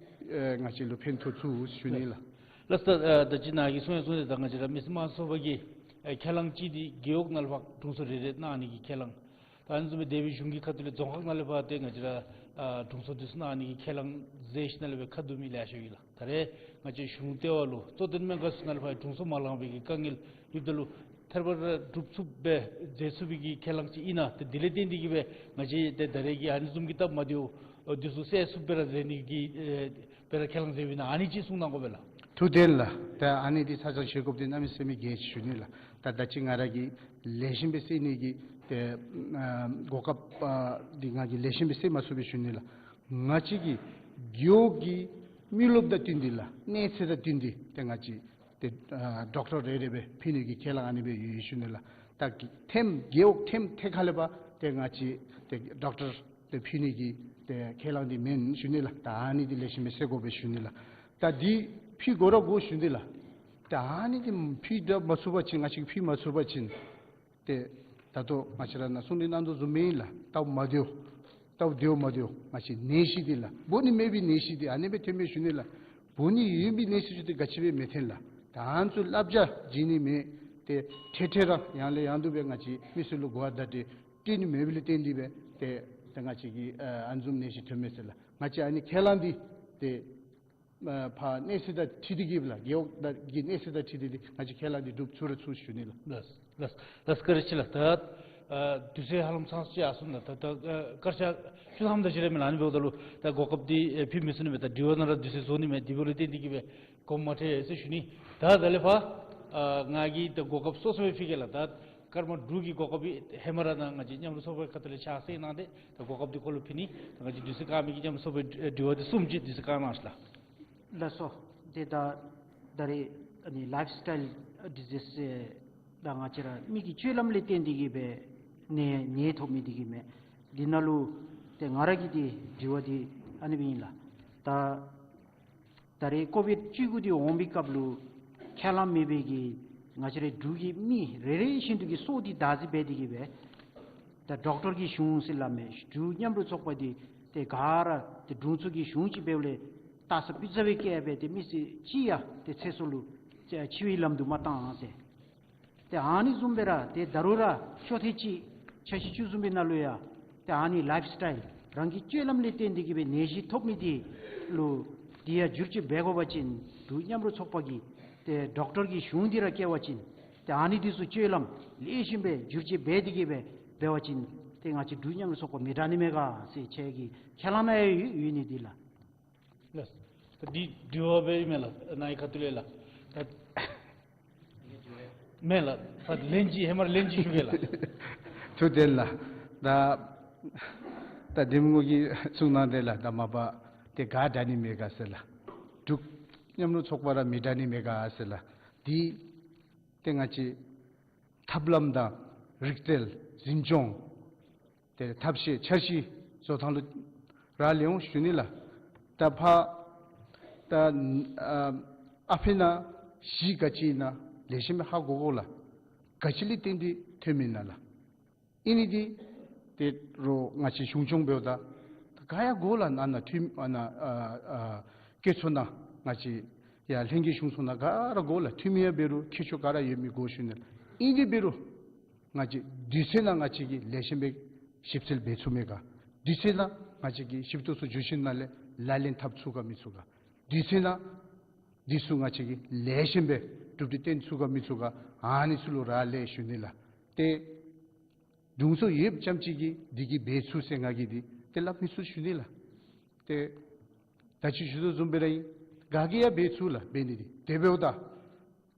ཨེ་ང་བཅས་ལུ་ཕན་ཐོགས་ཚུགས་ཞུ་ནི་ལགས། ལགས་སོ། ཨ་ད་ཅི་ནཱ་གིས་གསུང་ཡང་གསུངས་ཏེ་ད་ང་བཅས་ར་མི་སེར་དམངས་གཙོ་ཚོགས་པ་གི་ཨེ་ཁས་བླངས་ཅིག་འདི་རྒེད་འོག་ནང་ལུ་ཕར་དྲུང་འཚོ་རེ་རེ་གནང་ནི་གི་ཁས་བླངས། ད་ཨ་ནི་བཟུམ་སྦེ་དེ་སྦེ་གཞུང་གི་ཁ་ཐུག་ལས་རྫོང་ཁག་ནང་ལས་ཕར་ཏེ་ང་བཅས་ར་ཨ་དྲུང་འཚོ་འདི་ཚུ་གནང་ནི་གི་ཁས་བླངས་མཛད་ཞིནམ་ལས་སྦེ་ཁ་བསྡུ་མི་ལེ་ཤ་ཡོད་ལགས། ད་རེས་ང་བཅས་གཞུང་ལྟེ་བ་ལུ་གཙོ་བསྟེན་སྨན་ཁང་ཚུ་ནང་ལུ་ཕར་དྲུང་འཚོ་མ་ལངས་པའི་གི་དཀའ་ངལ་ཡོདཔ་ད་ལུ་ཐེར་པ་ར་སྒྲུབ་ཚུགསཔ་སྦེ་མཛད་ཚུགས་པའི་གི་ཁས་བླངས་ཅིག་ཨིན་ན། ཏེ་དེ་ལས་བརྟེན་ཏེ་གིས་སྦེ་ང་བཅས་ཏེ་ད་རེས་ཀྱི་ཨ་ནི་བཟུམ་གྱི་སྟབས་མ་བདེཝ་འདི་ཚུ་སེལ་ཚུགསཔ་སྦེ་ར་མཛད་ནི་གི་ཨེ་སྦེ་ར་ཁས་བླངས་མཛདཔ་ཨིན་ན། ཨ་ནི་ཅིག་གསུང་གནང་དགོ་པས་ལགས། ཐུགས་བདེན་ལགས། ད་ཨ་ནི་འདི་ཚ་གྱང་བཞེས་དགོཔ་འདི་གནམ་མེད་ས་མེད་གལ་ཆེ་ཞུ་ནི་ལགས། ད་ད་ཅི་ང་ར་གིས་ལེགས་ཤོམ་སྦེ་སེལ་ནི་གི་ཏེ་ཨ་གོ་སྐབས་ཨ་འདི་ང་གིས་ལེགས་ཤོམ་སྦེ་སེལ་མ་ཚུགས་པས་ཞུ་ནི་ལགས། ང་བཅས་ཀྱི་རྒེད་འོག་གི་མི་རློབས་དང་བསྟུན་ཏེ་ལགས། གནས་ཚད་དང་བསྟུན་ཏེ་ཏེ་ང་བཅས་ཏེ་ཨ་ཌོག་ཊར་རེ་རེ་སྦེ་ཕུལ་ནི་གི་ཁས་བླངས་ཨ་ནི་སྦེ་ཡོད་ཞུ་ནི་ལགས། ད་ཐེམ་རྒེད་འོག་ཐེམ་ཐད་ཁར་ལས་ཕར་ཏེ་ང་བཅས་ཏེ་ཌོག་ཊར་ཏེ་ཕུལ་ནི་གི་ཏེ་ཁས་བླངས་འདི་མེན་ཞུ་ནི་ལགས། ད་ཨ་ནི་འདི་ལེགས་ཤོམ་སྦེ་སེལ་དགོ་པས་ཞུ་ནི་ལགས། ད་འདི་ཕུལ་དགོ་ར་དགོ་ཞུ་ནི་ལགས། ད་ཨ་ནི་འདི་ཕུད་ད་མ་ཚུགས་པ་ཅིན་ང་བཅས་ཕུད་མ་ཚུགས་པ་ཅིན་ཏེ་ད་ལྟོ་ང་བཅས་ར་ནཱ་གསུང་གྲོས་གནང་དོ་བཟུམ་ཨིན་ལགས། ལྟཝ་མ་བདེཝ་ལྟཝ་བདེཝ་མ་བདེཝ་ང་བཅས་ནད་གཞི་འདི་ལགས། འབུ་ནི་མེད་པའི་ནད་གཞི་འདི་ཨ་ནི་སྦེ་ཐོན་མས་ཞུ་ནི་ལགས། འབུ་ནི་ཡོད་པའི་ནད་གཞི་ཅིག་འདི་ག་ཅི་སྦེ་མི་ཐོན་ལགས། ད་ཨ་ནི་ཚུ་བསླབ་བྱ་བྱིན་ནི་མེད། ཏེ་ཐེངས་ཐེངས་ར་ཡང་ལས་ཡང་དུ་སྦེ་ང་བཅས་མི་སེར་ལུ་གོ་བ་བརྡ་སྤྲོད་སྤྲོད་ནི་མེད་པ་ལས་བརྟེན་ཏེ་སྦེ་ཏེ་ད་ང་བཅས་ཀྱི་ཨ་ཨ་ནི་བཟུམ་ནད་གཞི་ཐོན་མས་ཟེར་ལགས། ང་བཅས་ཨ་ནི་ཁས་བླངས་འདི་ཏེ་ཨ་ཕར་གནས་ཚུལ་དང་འཁྲིལ་ཏེ་གིས་ལགས། རྒེད་འོག་དང་གི་གནས་ཚུལ་དང་འཁྲིལ་ཏེ་འདི་ང་བཅས་ཁས་བླངས་འདི་སྒྲུབ་ཚུགས་ར་ཚུགས་ཞུ་ནི་ལགས། ལགས་ལགས་ལགས། བཀའ་དྲིན་ཆེ་ལགས། ད་ཨ་དུས་ཚོད་ཧ་ལམ་ཚང་སོང་ཡར་སོང་ལགས། ད་ད་ཨ་སྐར་ཆ་བཅུ་ཐམ་དེ་ཅིག་ར་མས་ལགས། ཨ་ནི་འབདཝ་ད་ལུ་ད་གོ་སྐབས་འདི་ཨེ་ཕུལ་མི་ཚུགས་ནི་མས། ད་དྲི་བ་ནང་ར་དུས་ཚོད་རྫོགས་ནི་མས། དེ་འབདཝ་ལས་བརྟེན་ཏེ་གིས་སྦེ་གོ་མ་ཐོན་ཟེར་ཞུ་ནི། ད་ད་ལས་ཕར་ཨ་ང་གིས་ད་གོ་སྐབས་སོ་སོ་སྦེ་ཕུལ་གེ་ལགས། ད་སྐར་མ་དྲུག་གི་གོ་སྐབས་འདི་ཧེ་མ་ར་ནཱ་ང་བཅས་མཉམ་རུབ་ཚོགས་པའི་ཁ་ཐུག་ལས་ཕྱག་བསད་གནང་སྟེ་ད་གོ་སྐབས་འདི་ཁོ་ལུ་ཕུལ་ནི། ད་ང་བཅས་དུས་ཚོད་བཀག་མི་གིས་མཉམ་རུབ་ཚོགས་པའི་དྲི་བ་འདི་གསུམ་ཅིག་དུས་ཚོད་བཀག་གནང་ཞུ་ལགས། ལགས་སོ། ཏེ་ད་ད་རེས་ཨ་ནི་ལའིཕ་སི་ཊའིལ་ཌི་ཟིསི་ཟེར་ད་ང་བཅས་ར་མི་གི་སྤྱོད་ལམ་ལས་བརྟེན་ཏེ་གིས་སྦེ་ནད་ནད་ཐོབ་མི་འདི་གིས་མས། འདི་ནང་ལུ་ཏེ་ང་ར་གི་འདི་དྲི་བ་འདི་ཨ་ནི་སྦེ་ཨིན་ལགས། ད་ད་རེས་ཀོ་བིཌ་བཅུ་དགུ་འདི་འོང་པའི་སྐབས་ལུ་ཁས་བླངས་མེད་པའི་གི་ང་བཅས་རའི་འབྲུག་གི་མི་རེ་རེ་བཞིན་དུ་གི་སྲོག་འདི་བདག་འཛིན་འབད་དེ་གིས་སྦེ་ད་ཌོག་ཊར་གྱི་གཞུང་ཟེར་སླབ་མས། འབྲུག་མཉམ་རུབ་ཚོགས་པ་འདི་ཏེ་ག་ར་ཏེ་དྲུང་འཚོ་གི་གཞུང་ཅིག་འབདཝ་ལས་ལྟ་ས་སྤུས་ཚད་སྦེ་བཀལ་སྦེ་ཏེ་མི་སེར་ཅིག་ཡང་ཏེ་ཚེ་སྲོག་ལུ་ཏེ་འཆི་བའི་ལམ་དུ་མ་བཏང་ཟེར། ཏེ་ཨ་ནི་བཟུམ་སྦེ་ར་ཏེ་ད་རུང་ར་ཤོ་ཐེངས་ཅིག་འཆར་གཞི་བཅུ་བཟུམ་སྦེ་ནང་ལུ་ཡང་ཏེ་ཨ་ནི་ལའིཕ་སི་ཊའིལ་རང་གི་སྤྱོད་ལམ་ལས་བརྟེན་ཏེ་གིས་སྦེ་ནད་གཞི་ཐོབ་མི་འདི་ལུ་འདི་ཡང་བསྒྱུར་བཅོས་འབད་དགོ་པ་ཅིན་འབྲུག་མཉམ་རུབ་ཚོགས་པ་གིས་ཏེ་ཌོག་ཊར་གྱི་གཞུང་འདི་ར་བཀལ་བ་ཅིན་ཏེ་ཨ་ནི་འདི་ཚུ་སྤྱོད་ལམ་ལེགས་ཤོམ་སྦེ་བསྒྱུར་བཅོས་འབད་དེ་གིས་སྦེ་འབད་བ་ཅིན་ཏེ་ང་བཅས་འབྲུག་མཉམ་རུབ་ཚོགས་པ་མི་དྲག་ནི་མས་ག་ཟེར་ཁྱེད་ཀྱིས་ཁས་བླངས་གནང་ཡོད་ཡོད་ནི་འདི་ལགས། ལགས། ད་འདི་དྲི་བ་སྦེ་ཨིན་མས་ལགས། ནཱ་གི་ཁ་ཐུག་ལས་ལགས། ད་མེན་ལགས། ད་ལན་ཅིག་ཧེ་མར་ལན་ཅིག་ཞུ་གེ་ལགས། ཐུགས་བདེན་ལགས། ད་ད་འདེམས་ངོ་གིས་གསུང་གནང་དེ་ལགས། ད་མ་པ་ཏེ་ག་དྲག་ནི་མས་ག་ཟེར་ལགས། འབྲུག་མཉམ་རུབ་ཚོགས་པ་ར་མི་དྲག་ནི་མས་ག་ཟེར་ལགས། འདི་ཏེ་ང་བཅས་ཐབས་ལམ་དང་རིག་རྩལ་འཛིན་སྐྱོང་ཏེ་ཐབས་ཤེས་འཆར་གཞི་བཟོ་ཐངས་ལུ་རག་ལས་འོང་ཞུ་ནི་ལགས། ད་ཕར་ད་ཨ་ཨ་ཕི་ནང་གཞི་ག་ཅི་ཨིན་ན་ལེགས་ཤོམ་སྦེ་ཧ་གོ་དགོ་ལགས། ག་ཅི་ལས་བརྟེན་ཏེ་ཐོན་མི་ཨིན་ན་ལགས། ཨིན་ནི་འདི་ཏེ་རོགས་ང་བཅས་གཞུང་སྐྱོང་འབདཝ་ད་ད་ག་ཡང་དགོ་ལགས། ནང་ན་འཐུས་མི་ཨ་ནཱ་ཨ་ཨ་བཀོད་ཚོགས་ནང་ང་བཅས་ཡར་ལྷན་རྒྱས་གཞུང་ཚོགས་ནང་ག་ར་དགོ་ལགས། འཐུས་མི་ཡང་འབད་རུང་ཁྱད་ཆོས་ག་ར་ཡོད་མི་དགོ་ཞུ་ནི་ལགས། ཨིན་དེ་འབད་རུང་ང་བཅས་དུས་ཚོད་ནང་ང་བཅས་ཀྱིས་ལེགས་ཤོམ་སྦེ་ཞིབ་འཚོལ་འབད་ཚུགས་མས་ག། དུས་ཚོད་ནང་ང་བཅས་ཀྱིས་ཞིབ་འཚོལ་ཚུ་འགྱོ་ཞིནམ་ལས་ལག་ལེན་འཐབ་ཚུགས་ག་མི་ཚུགས་ག། དུས་ཚོད་ནང་འདི་ཚུ་ང་བཅས་ཀྱིས་ལེགས་ཤོམ་སྦེ་གྲུབ་འབྲས་སྟོན་ཚུགས་ག་མི་ཚུགས་ག། ཨ་ནི་ཚུ་ལུ་རག་ལས་ཞུ་ནི་ལགས། ཏེ་དྲུང་འཚོ་ཡོདཔ་ཙམ་ཅིག་གིས་འདི་གིས་འབད་ཚུགས་ཟེར་ང་གིས་འདི་ཏེ་སླབ་མི་ཚུགས་ཞུ་ནི་ལགས། ཏེ་ད་ཅི་ཞུ་དོ་བཟུམ་སྦེ་ར་ཨིན། ག་གིས་ཡང་འབད་ཚུགས་ལགས་འབད་ནི་འདི། དེ་འབདཝ་ད་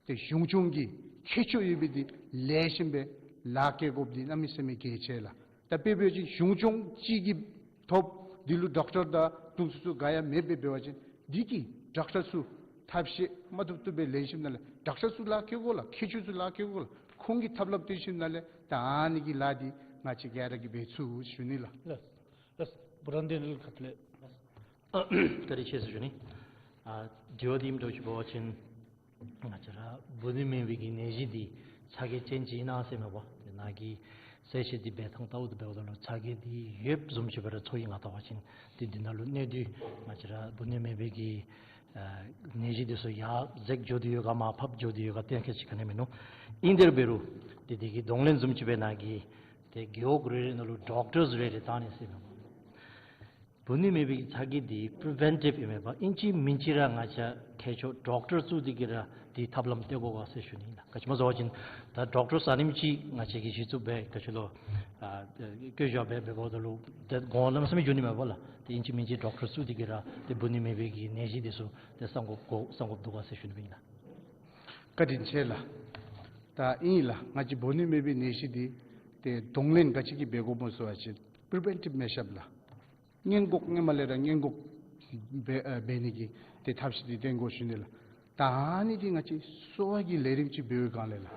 ཏེ་གཞུང་སྐྱོང་གི་ཁྱད་ཆོས་ཡོད་པའི་འདི་ལེགས་ཤོམ་སྦེ་ལཱ་བཀལ་དགོཔ་འདི་གནམ་མེད་ས་མེད་གལ་ཆེ་ལགས། ད་དཔེ་འབད་བ་ཅིན་གཞུང་སྐྱོང་གཅིག་གིས་ཐོབ་འདི་ལུ་ཌོག་ཊར་དང་དྲུང་འཚོ་ཚུ་ག་ཡང་མེདཔ་སྦེ་འབད་བ་ཅིན་འདི་གིས་ཌོག་ཊར་ཚུ་ཐབས་ཤེས་མ་བཏུབ་བཏུབ་སྦེ་ལེན་ཞིནམ་ལས་ཌོག་ཊར་ཚུ་ལཱ་བཀལ་དགོ་ལགས། ཁྱད་ཆོས་ཚུ་ལཱ་བཀལ་དགོ་ལགས། ཁོང་གིས་ཐབས་ལམ་སྟོན་ཞིནམ་ལས་ད་ཨ་ནི་གི་ལཱ་འདི་ང་བཅས་ག་ར་གིས་འབད་ཚུགས་ཞུ་ནི་ལགས། ལགས། ལགས། བུ་རམ་དོན་གྲུབ་ལགས་ཁ་ཐུག་ལས། བཀའ་དྲིན་ཆེ་ཟེར་ཞུ་ནི། ཨ་དྲི་བ་འདི་ཨིནམ་འདྲཝ་ཅིག་འབད་བ་ཅིན་ང་བཅས་ར་འབུ་ནད་མེད་པའི་གི་ནད་གཞི་འདི་ཚ་གྱང་ཅན་ཅིག་ཨིན་ན་ཟེར་མས་པ། ཏེ་ནཱ་གིས་གསལ་བཤད་འདི་འབད་ཐངས་ལྟཝ་ད་འབདཝ་ད་ལུ་ཚ་གྱང་འདི་ཡོདཔ་བཟུམ་ཅིག་སྦེ་ར་ཚོར་ཡི། ང་བལྟ་བ་ཅིན་ཏེ་འདི་ནང་ལུ་གནས་སྡུད་ང་བཅས་ར་འབུ་ནད་མེད་པའི་གི་ཨ་ནད་གཞི་འདི་ཚུ་ཡར་འཛེགས་འགྱོ་སྟེ་ཡོད་ག་མར་ཕབ་འགྱོ་སྟེ་ཡོད་ག་གཏན་འཁེལ་ཅིག་ག་ནི་མིན་ནུག། ཨིན་དེ་འབད་རུང་ཏེ་འདི་གི་གདོང་ལེན་བཟུམ་ཅིག་སྦེ་ནཱ་གིས་ཏེ་རྒེད་འོག་རེ་རེ་ནང་ལུ་ཌོག་ཊརསི་རེ་རེ་བཏང་ནི་ཟེར་མས་པ། འབུ་ནད་མེད་པའི་ཚ་གྱང་འདི་པི་རི་ཝེན་ཊིབ་ཨིན་མས་པ། ཨིན་ཅི་མིན་ཅི་ར་ང་བཅས་མཁས་མཆོག་ཌོག་ཊར་ཚུ་འདི་གིས་ར་འདི་ཐབས་ལམ་སྟོན་དགོ་ག་ཟེར་ཞུ་ནི་ལགས། ག་ཅི་སྨོ་ཟེར་བ་ཅིན་ད་ཌོག་ཊར་ཟེར་ཨ་ནེམ་ཅིག་ང་བཅས་ཀྱིས་གཞི་བཙུགས་འབད་ག་ཅི་ལོ་ཨ་བཀོད་བཞག་འབད་འབདཝ་ད་ལུ་ཏེ་གོང་ལམ་སེང་འགྱོ་ནི་མས་པ་ལགས། ཏེ་ཨིན་ཅི་མིན་ཅི་ཌོག་ཊར་ཚུ་འདི་གིས་ར་ཏེ་འབུ་ནད་མེད་པའི་གི་ནད་གཞི་འདི་ཚུ་ཏེ་གསང་དགོཔ་གོ་གསང་དགོཔ་འདུག་ག་ཟེར་ཞུ་ནི་ཨིན་ལགས། བཀའ་དྲིན་ཆེ་ལགས། ད་ཨིན་ལགས། ང་བཅས་འབུ་ནད་མེད་པའི་ནད་གཞི་འདི་ཏེ་གདོང་ལེན་ག་ཅི་གིས་འབད་དགོཔ་སྨོ་ཟེར་བ་ཅིན་པི་རི་ཝེན་ཊིབ་མེ་ཞརསི་ལགས། སྔོན་འགོག་སྔོན་མ་ལས་ར་སྔོན་འགོག་འབད་ཨ་འབད་ནི་གི་ཏེ་ཐབས་ཤེས་འདི་བཏོན་དགོ་ཞུ་ནི་ལགས། ད་ཨ་ནི་འདི་ང་བཅས་གསོ་བ་གི་ལས་རིམ་ཅིག་འབད་བའི་སྒང་ལས་ལགས།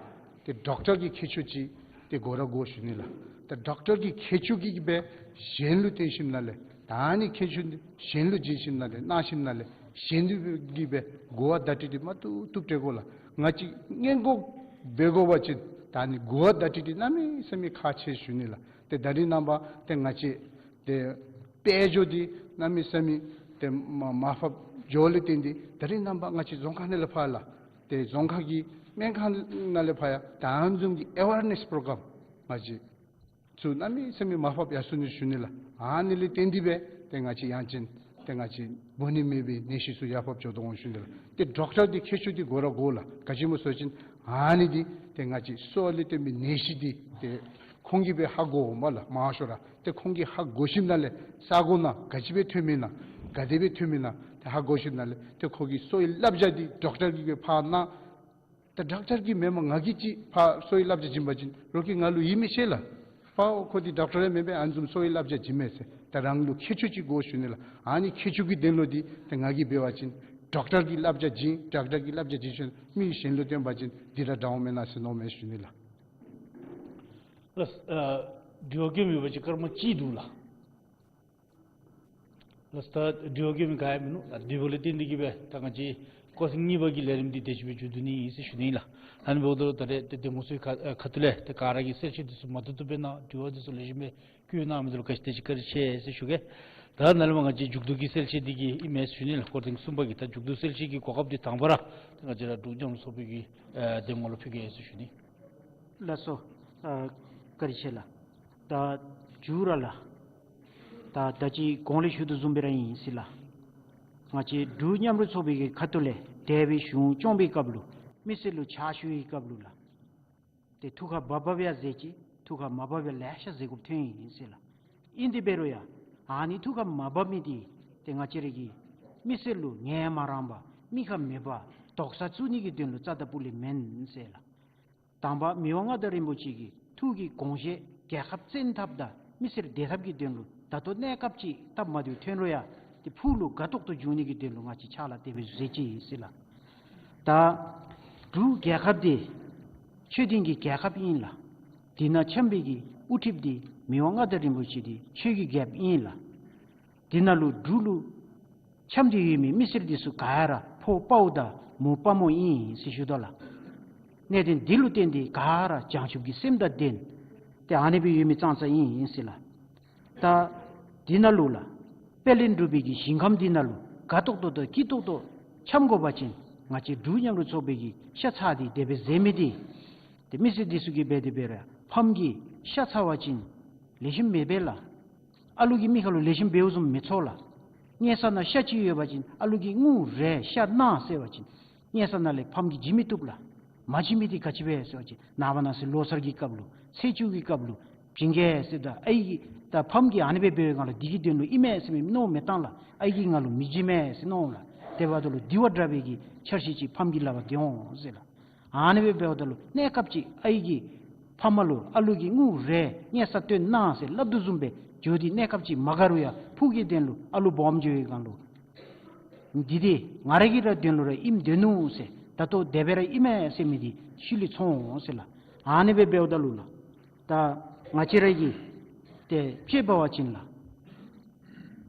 ཏེ་ཌོག་ཊར་གྱི་ཁྱད་ཆོས་ཅིག་ཏེ་དགོ་ར་དགོ་ཞུ་ནི་ལགས། ད་ཌོག་ཊར་གྱི་ཁྱད་ཆོས་ཀྱིས་སྦེ་གཞན་ལུ་སྟོན་ཞིནམ་ལས་ད་ཨ་ནི་ཁྱད་ཆོས་འདི་གཞན་ལུ་བྱིན་ཞིནམ་ལས་གནང་ཞིནམ་ལས་གཞན་འདི་གིས་སྦེ་གོ་བ་བརྡ་སྤྲོད་འདི་མ་བཏུབ་བཏུབ་སྤྲོད་དགོ་ལགས། ང་བཅས་སྔོན་འགོག་འབད་དགོ་པ་ཅིན་ད་ནི་འགོ་བ་བརྡ་སྤྲོད་འདི་གནམ་མེད་ས་མེད་ཁག་ཆེ་ཞུ་ནི་ལགས། ཏེ་ད་རིས་ནངས་པ་ཏེ་ང་བཅས་ཏེ་དཔལ་འབྱོར་འདི་གནམ་མེད་ས་མེད་ཏེ་མ་མར་ཕབ་འགྱོཝ་ལས་བརྟེན་ཏེ་ད་རིས་ནངས་པ་ང་བཅས་རྫོང་ཁག་ནང་ལས་ཕར་ལགས། ཏེ་རྫོང་ཁག་གི་སྨན་ཁང་ནང་ལས་ཕར་ཡང་ད་ཨ་ནི་བཟུམ་གྱི་ཨེ་ཝེར་ནེསི་པོ་རོ་གརམ་ང་བཅས་ཚུ་གནམ་མེད་ས་མེད་མར་ཕབ་ཡར་སོ་ནུག་ཞུ་ནི་ལགས། ཨ་ནི་ལས་བརྟེན་ཏེ་སྦེ་ཏེ་ང་བཅས་ཡང་ཅིན་ཏེ་ང་བཅས་འབོ་ནི་མེད་པའི་ནད་གཞི་ཚུ་ཡར་ཕབ་འགྱོ་དོ་འོང་ཞུ་ནི་ལགས། ཏེ་ཌོག་ཊར་འདི་མཁས་མཆོག་འདི་དགོ་ར་དགོ་ལགས། ག་ཅི་སྨོ་ཟེར་བ་ཅིན་ཨ་ནི་འདི་ཏེ་ང་བཅས་གསོ་བ་ལས་བརྟེན་པའི་ནད་གཞི་འདི་ཏེ་ཁོང་གིས་སྦེ་ཧ་གོཝ་མས་ལགས། མང་ཤོས་ར་ཏེ་ཁོང་གིས་ཧ་གོ་ཞིནམ་ལས་ས་གོ་ནང་ག་ཅི་སྦེ་ཐོནམ་ཨིན་ན་ག་དེ་སྦེ་ཐོནམ་ཨིན་ན་ཏེ་ཧ་གོ་ཞིནམ་ལས་ཏེ་ཁོ་གི་གསོ་བའི་བསླབ་བྱ་འདི་ཌོག་ཊར་གྱིས་སྦེ་ཕར་གནང་། ད་ཌོག་ཊར་གྱིས་མེན་པར་ང་གིས་ཅིག་ཕར་གསོ་བའི་བསླབ་བྱ་བྱིན་པ་ཅིན་རོགས་ཀྱིས་ང་ལུ་ཡིད་མི་ཆེས་ལགས། ཕར་ཁོ་འདི་ཌོག་ཊར་ཡང་མེན་པས། ཨ་ནི་བཟུམ་གསོ་བའི་བསླབ་བྱ་བྱིནམ་མས་ཟེར། ད་རང་ལུ་མཁས་མཆོག་ཅིག་དགོ་ཞུ་ནི་ལགས། ཨ་ནི་མཁས་མཆོག་གི་དོན་ལུ་འདི་ཏེ་ང་གིས་འབད་བ་ཅིན་ཌོག་ཊར་གྱི་བསླབ་བྱ་བྱིན། ཌོག་ཊར་གྱི་བསླབ་བྱ་བྱིན་ཞིན་མི་གཞན་ལུ་སྟོན་པ་ཅིན་འདི་ར་འདྲཝ་མེན་ན་ཟེར་མནོཝ་མས་ཞུ་ནི་ལགས། ལགས། ཨ་དྲི་བ་ག་ཡང་མེད་པ་ཅིན་སྐར་མ་གཅིག་འདུག་ལགས། ལགས། ད་དྲི་བ་ག་ཡང་མེད་ག་ཡང་མིན་ནུག། ད་དེ་འབདཝ་ལས་བརྟེན་ཏེ་གིས་སྦེ་ད་ང་བཅས་སྐོར་ཐེངས་གཉིས་པ་གི་ལས་རིམ་འདི་དེ་ཅིག་སྦེ་མཇུག་བསྡུ་ནི་ཨིན་ཟེར་ཞུ་ནི་ལགས། ཨ་ནི་འབདཝ་ད་ད་རེས་ཏེ་གདམ་ངོ་ཚུ་གི་ཁ་ཁ་ཐུག་ལས་ཏེ་ག་ར་གིས་གསལ་བཤད་འདི་ཚུ་མ་བཏུབ་བཏུབ་སྦེ་གནང་། དྲི་བ་འདི་ཚུ་ལེགས་ཤོམ་སྦེ་བཀོད་གནང་མི་འདི་ལུ་ག་ཅི་དེ་ཅིག་བཀའ་དྲིན་ཆེ་ཟེར་ཞུ་གེ། ད་ནཱ་ལས་མར་ང་བཅས་མཇུག་བསྡུ་གི་གསལ་བཤད་འདི་གི་ཨིན་མས་ཞུ་ནི་ལགས། སྐོར་ཐེངས་གསུམ་པ་གི་ད་མཇུག་བསྡུ་གསལ་བཤད་ཀྱི་གོ་སྐབས་འདི་དང་པ་ར་ད་ང་བཅས་ར་འབྲུག་མཉམ་རུབ་ཚོགས་པའི་གི་ཨ་གདམ་ངོ་ལུ་ཕུལ་གེ་ཟེར་ཞུ་ནི། ལགས་སོ། ཨ་བཀའ་དྲིན་ཆེ་ལགས། ད་མཇུག་ར་ལགས། ད་ད་ཅི་གོང་ལས་ཞུ་དོ་བཟུམ་སྦེ་ར་ཨིན་ཟེར་ལགས། ང་བཅས་འབྲུག་མཉམ་རུབ་ཚོགས་པའི་གི་ཁ་ཐུག་ལས་འདས་པའི་གཞུང་སྐྱོང་བའི་སྐབས་ལུ་མི་སེར་ལུ་ཕྱག་ཞུ་བའི་སྐབས་ལུ་ལགས། ཏེ་ཐུགས་ཁར་བབ་བབ་ཡང་མཛད་ཅི། ཐུགས་ཁར་མ་བབ་ཡང་ལེ་ཤ་མཛད་དགོཔ་ཐོན་ཡི་ཟེར་ལགས། ཨིན་དེ་འབད་རུང་ཡང་ཨ་ནི་ཐུགས་ཁར་མ་བབ་མི་འདི་ཏེ་ང་བཅས་ར་གིས་མི་སེར་ལུ་ངལ་མ་རངས་པར་མིག་ཁར་མེད་པར་དོགས་ས་བཙུགས་ནི་གི་དོན་ལུ་རྩ་དང་སྤུ་ལས་མེན་ཟེར་ལགས། དང་པ་མི་དབང་མངའ་བདག་རིན་པོ་ཆེ་གི་ཐུགས་ཀྱི་དགོངས་བཞེད་རྒྱལ་ཁབ་བཙན་ཐབས་དང་མི་སེར་བདེ་ཐབས་ཀྱི་དོན་ལུ་ད་ལྟོ་གནས་སྐབས་ཅིག་སྟབས་མ་བདེཝ་ཐོན་རུང་ཡང་ཏེ་ཕུགས་ལུ་དགའ་ཏོག་ཏོ་འགྱོ་ནི་གི་དོན་ལུ་ང་བཅས་ཕྱག་ལཱ་དེ་སྦེ་མཛད་ཅི་ཟེར་ལགས། ད་འབྲུག་རྒྱལ་ཁབ་འདི་ཆོས་ལྡན་གྱི་རྒྱལ་ཁབ་ཨིན་ལགས། འདི་ནང་འཆམ་པའི་གི་དབུ་ཁྲིདཔ་འདི་མི་དབང་མངའ་བདག་རིན་པོ་ཆེ་འདི་ཆོས་ཀྱི་རྒྱལཔོ་ཨིན་ལགས། འདི་ནང་ལུ་འབྲུག་ལུ་འཆམ་སྟེ་ཡོད་མི་མི་སེར་འདི་ཚུ་ག་ར་ཕོ་དཔའ་བོ་དང་མོ་དཔའ་མོ་ཨིན་ཟེར་ཞུ་དོ་ལགས། གནད་དོན་འདི་ལུ་བརྟེན་ཏེ་ག་ར་བྱང་ཆུབ་ཀྱི་སེམས་དང་ལྡན་ཏེ་ཨ་ནི་སྦེ་ཡོད་མི་ཙང་ཙ་ཨིན་ཟེར་ལགས། ད་འདི་ནང་ལུ་ལགས་དཔལ་ལྡན་འབྲུག་པའི་གི་ཞིང་ཁམས་འདི་ནང་ལུ་དགའ་ཏོག་ཏོ་དང་སྐྱིད་ཏོག་ཏོ་འཆམ་དགོ་པ་ཅིན་ང་བཅས་འབྲུག་མཉམ་རུབ་ཚོགས་པའི་གི་ཤ་ཚ་འདི་དེ་སྦེ་མཛད་མི་འདི་ཏེ་མི་སེར་འདི་ཚུ་གིས་འབད་དེ་འབད་རུང་ཕམ་གྱིས་ཤ་ཚ་བ་ཅིན་ལེགས་ཤོམ་མེད་པས་ལགས། ཨ་ལུ་གི་མིག་ཁ་ལུ་ལེགས་ཤོམ་འབདཝ་བཟུམ་མི་ཚོར་ལགས། གཉལ་ས་ནང་ཤ་ཅིག་ཡོད་པ་ཅིན་ཨ་ལུ་གིས་ངུ་རེ་ཤ་ན་ཟེར་བ་ཅིན་གཉལ་ས་ནང་ལས་ཕམ་གྱིས་བྱིན་མི་བཏུབ་ལགས། མ་བྱིན་མི་འདི་ག་ཅི་སྦེ་ཟེར་བ་ཅིན་ནངས་པ་གནངས་ཚེ་ལོ་གསར་གྱི་སྐབས་ལུ་ཚེས་བཅུ་གི་སྐབས་ལུ་བྱིན་གེ་ཟེར། ད་ཨའི་གིས་ད་ཕམ་གྱིས་ཨ་ནི་སྦེ་འབད་བའི་སྒང་ལུ་འདི་གི་དོན་ལུ་ཨིན་མས་ཟེར་མི་མནོ་མི་བཏང་ལགས། ཨའི་གིས་ང་ལུ་མི་བྱིན་མས་ཟེར་མནོ་འོང་ལགས། དེ་འབདཝ་ད་ལུ་འདི་བ་འདྲ་བའི་གི་འཆར་གཞི་ཅིག་ཕམ་གྱི་ལག་པར་སྡོད་འོང་ཟེར་ལགས། ཨ་ནི་སྦེ་འབདཝ་ད་ལུ་གནས་སྐབས་ཅིག་ཨའི་གིས་ཕ་མ་ལུ་ཨ་ལུ་གིས་ངུ་རེ་གཉལ་ས་སྟོན་གནང་ཟེར་སླབ་དོ་བཟུམ་སྦེ་འགྱོ་སྟེ་གནས་སྐབས་ཅིག་མ་དགའ་རུང་ཡང་ཕུགས་ཀྱི་དོན་ལུ་ཨ་ལུ་སྦོམ་འགྱོ་བའི་སྒང་ལུ་འདི་འདི་ང་ར་གི་ར་དོན་ལུ་ར་ཨིནམ་སྡོད་ནུག་ཟེར་ད་ལྟོ་དེ་སྦེ་ར་ཨིན་མས་ཟེར་མི་འདི་ཤུལ་ལས་ཚོར་འོང་ཟེར་ལགས། ཨ་ནི་སྦེ་འབདཝ་ད་ལུ་ལགས། ད་ང་བཅས་ར་གིས་ཏེ་དཔྱེ་འབད་བ་ཅིན་ལགས།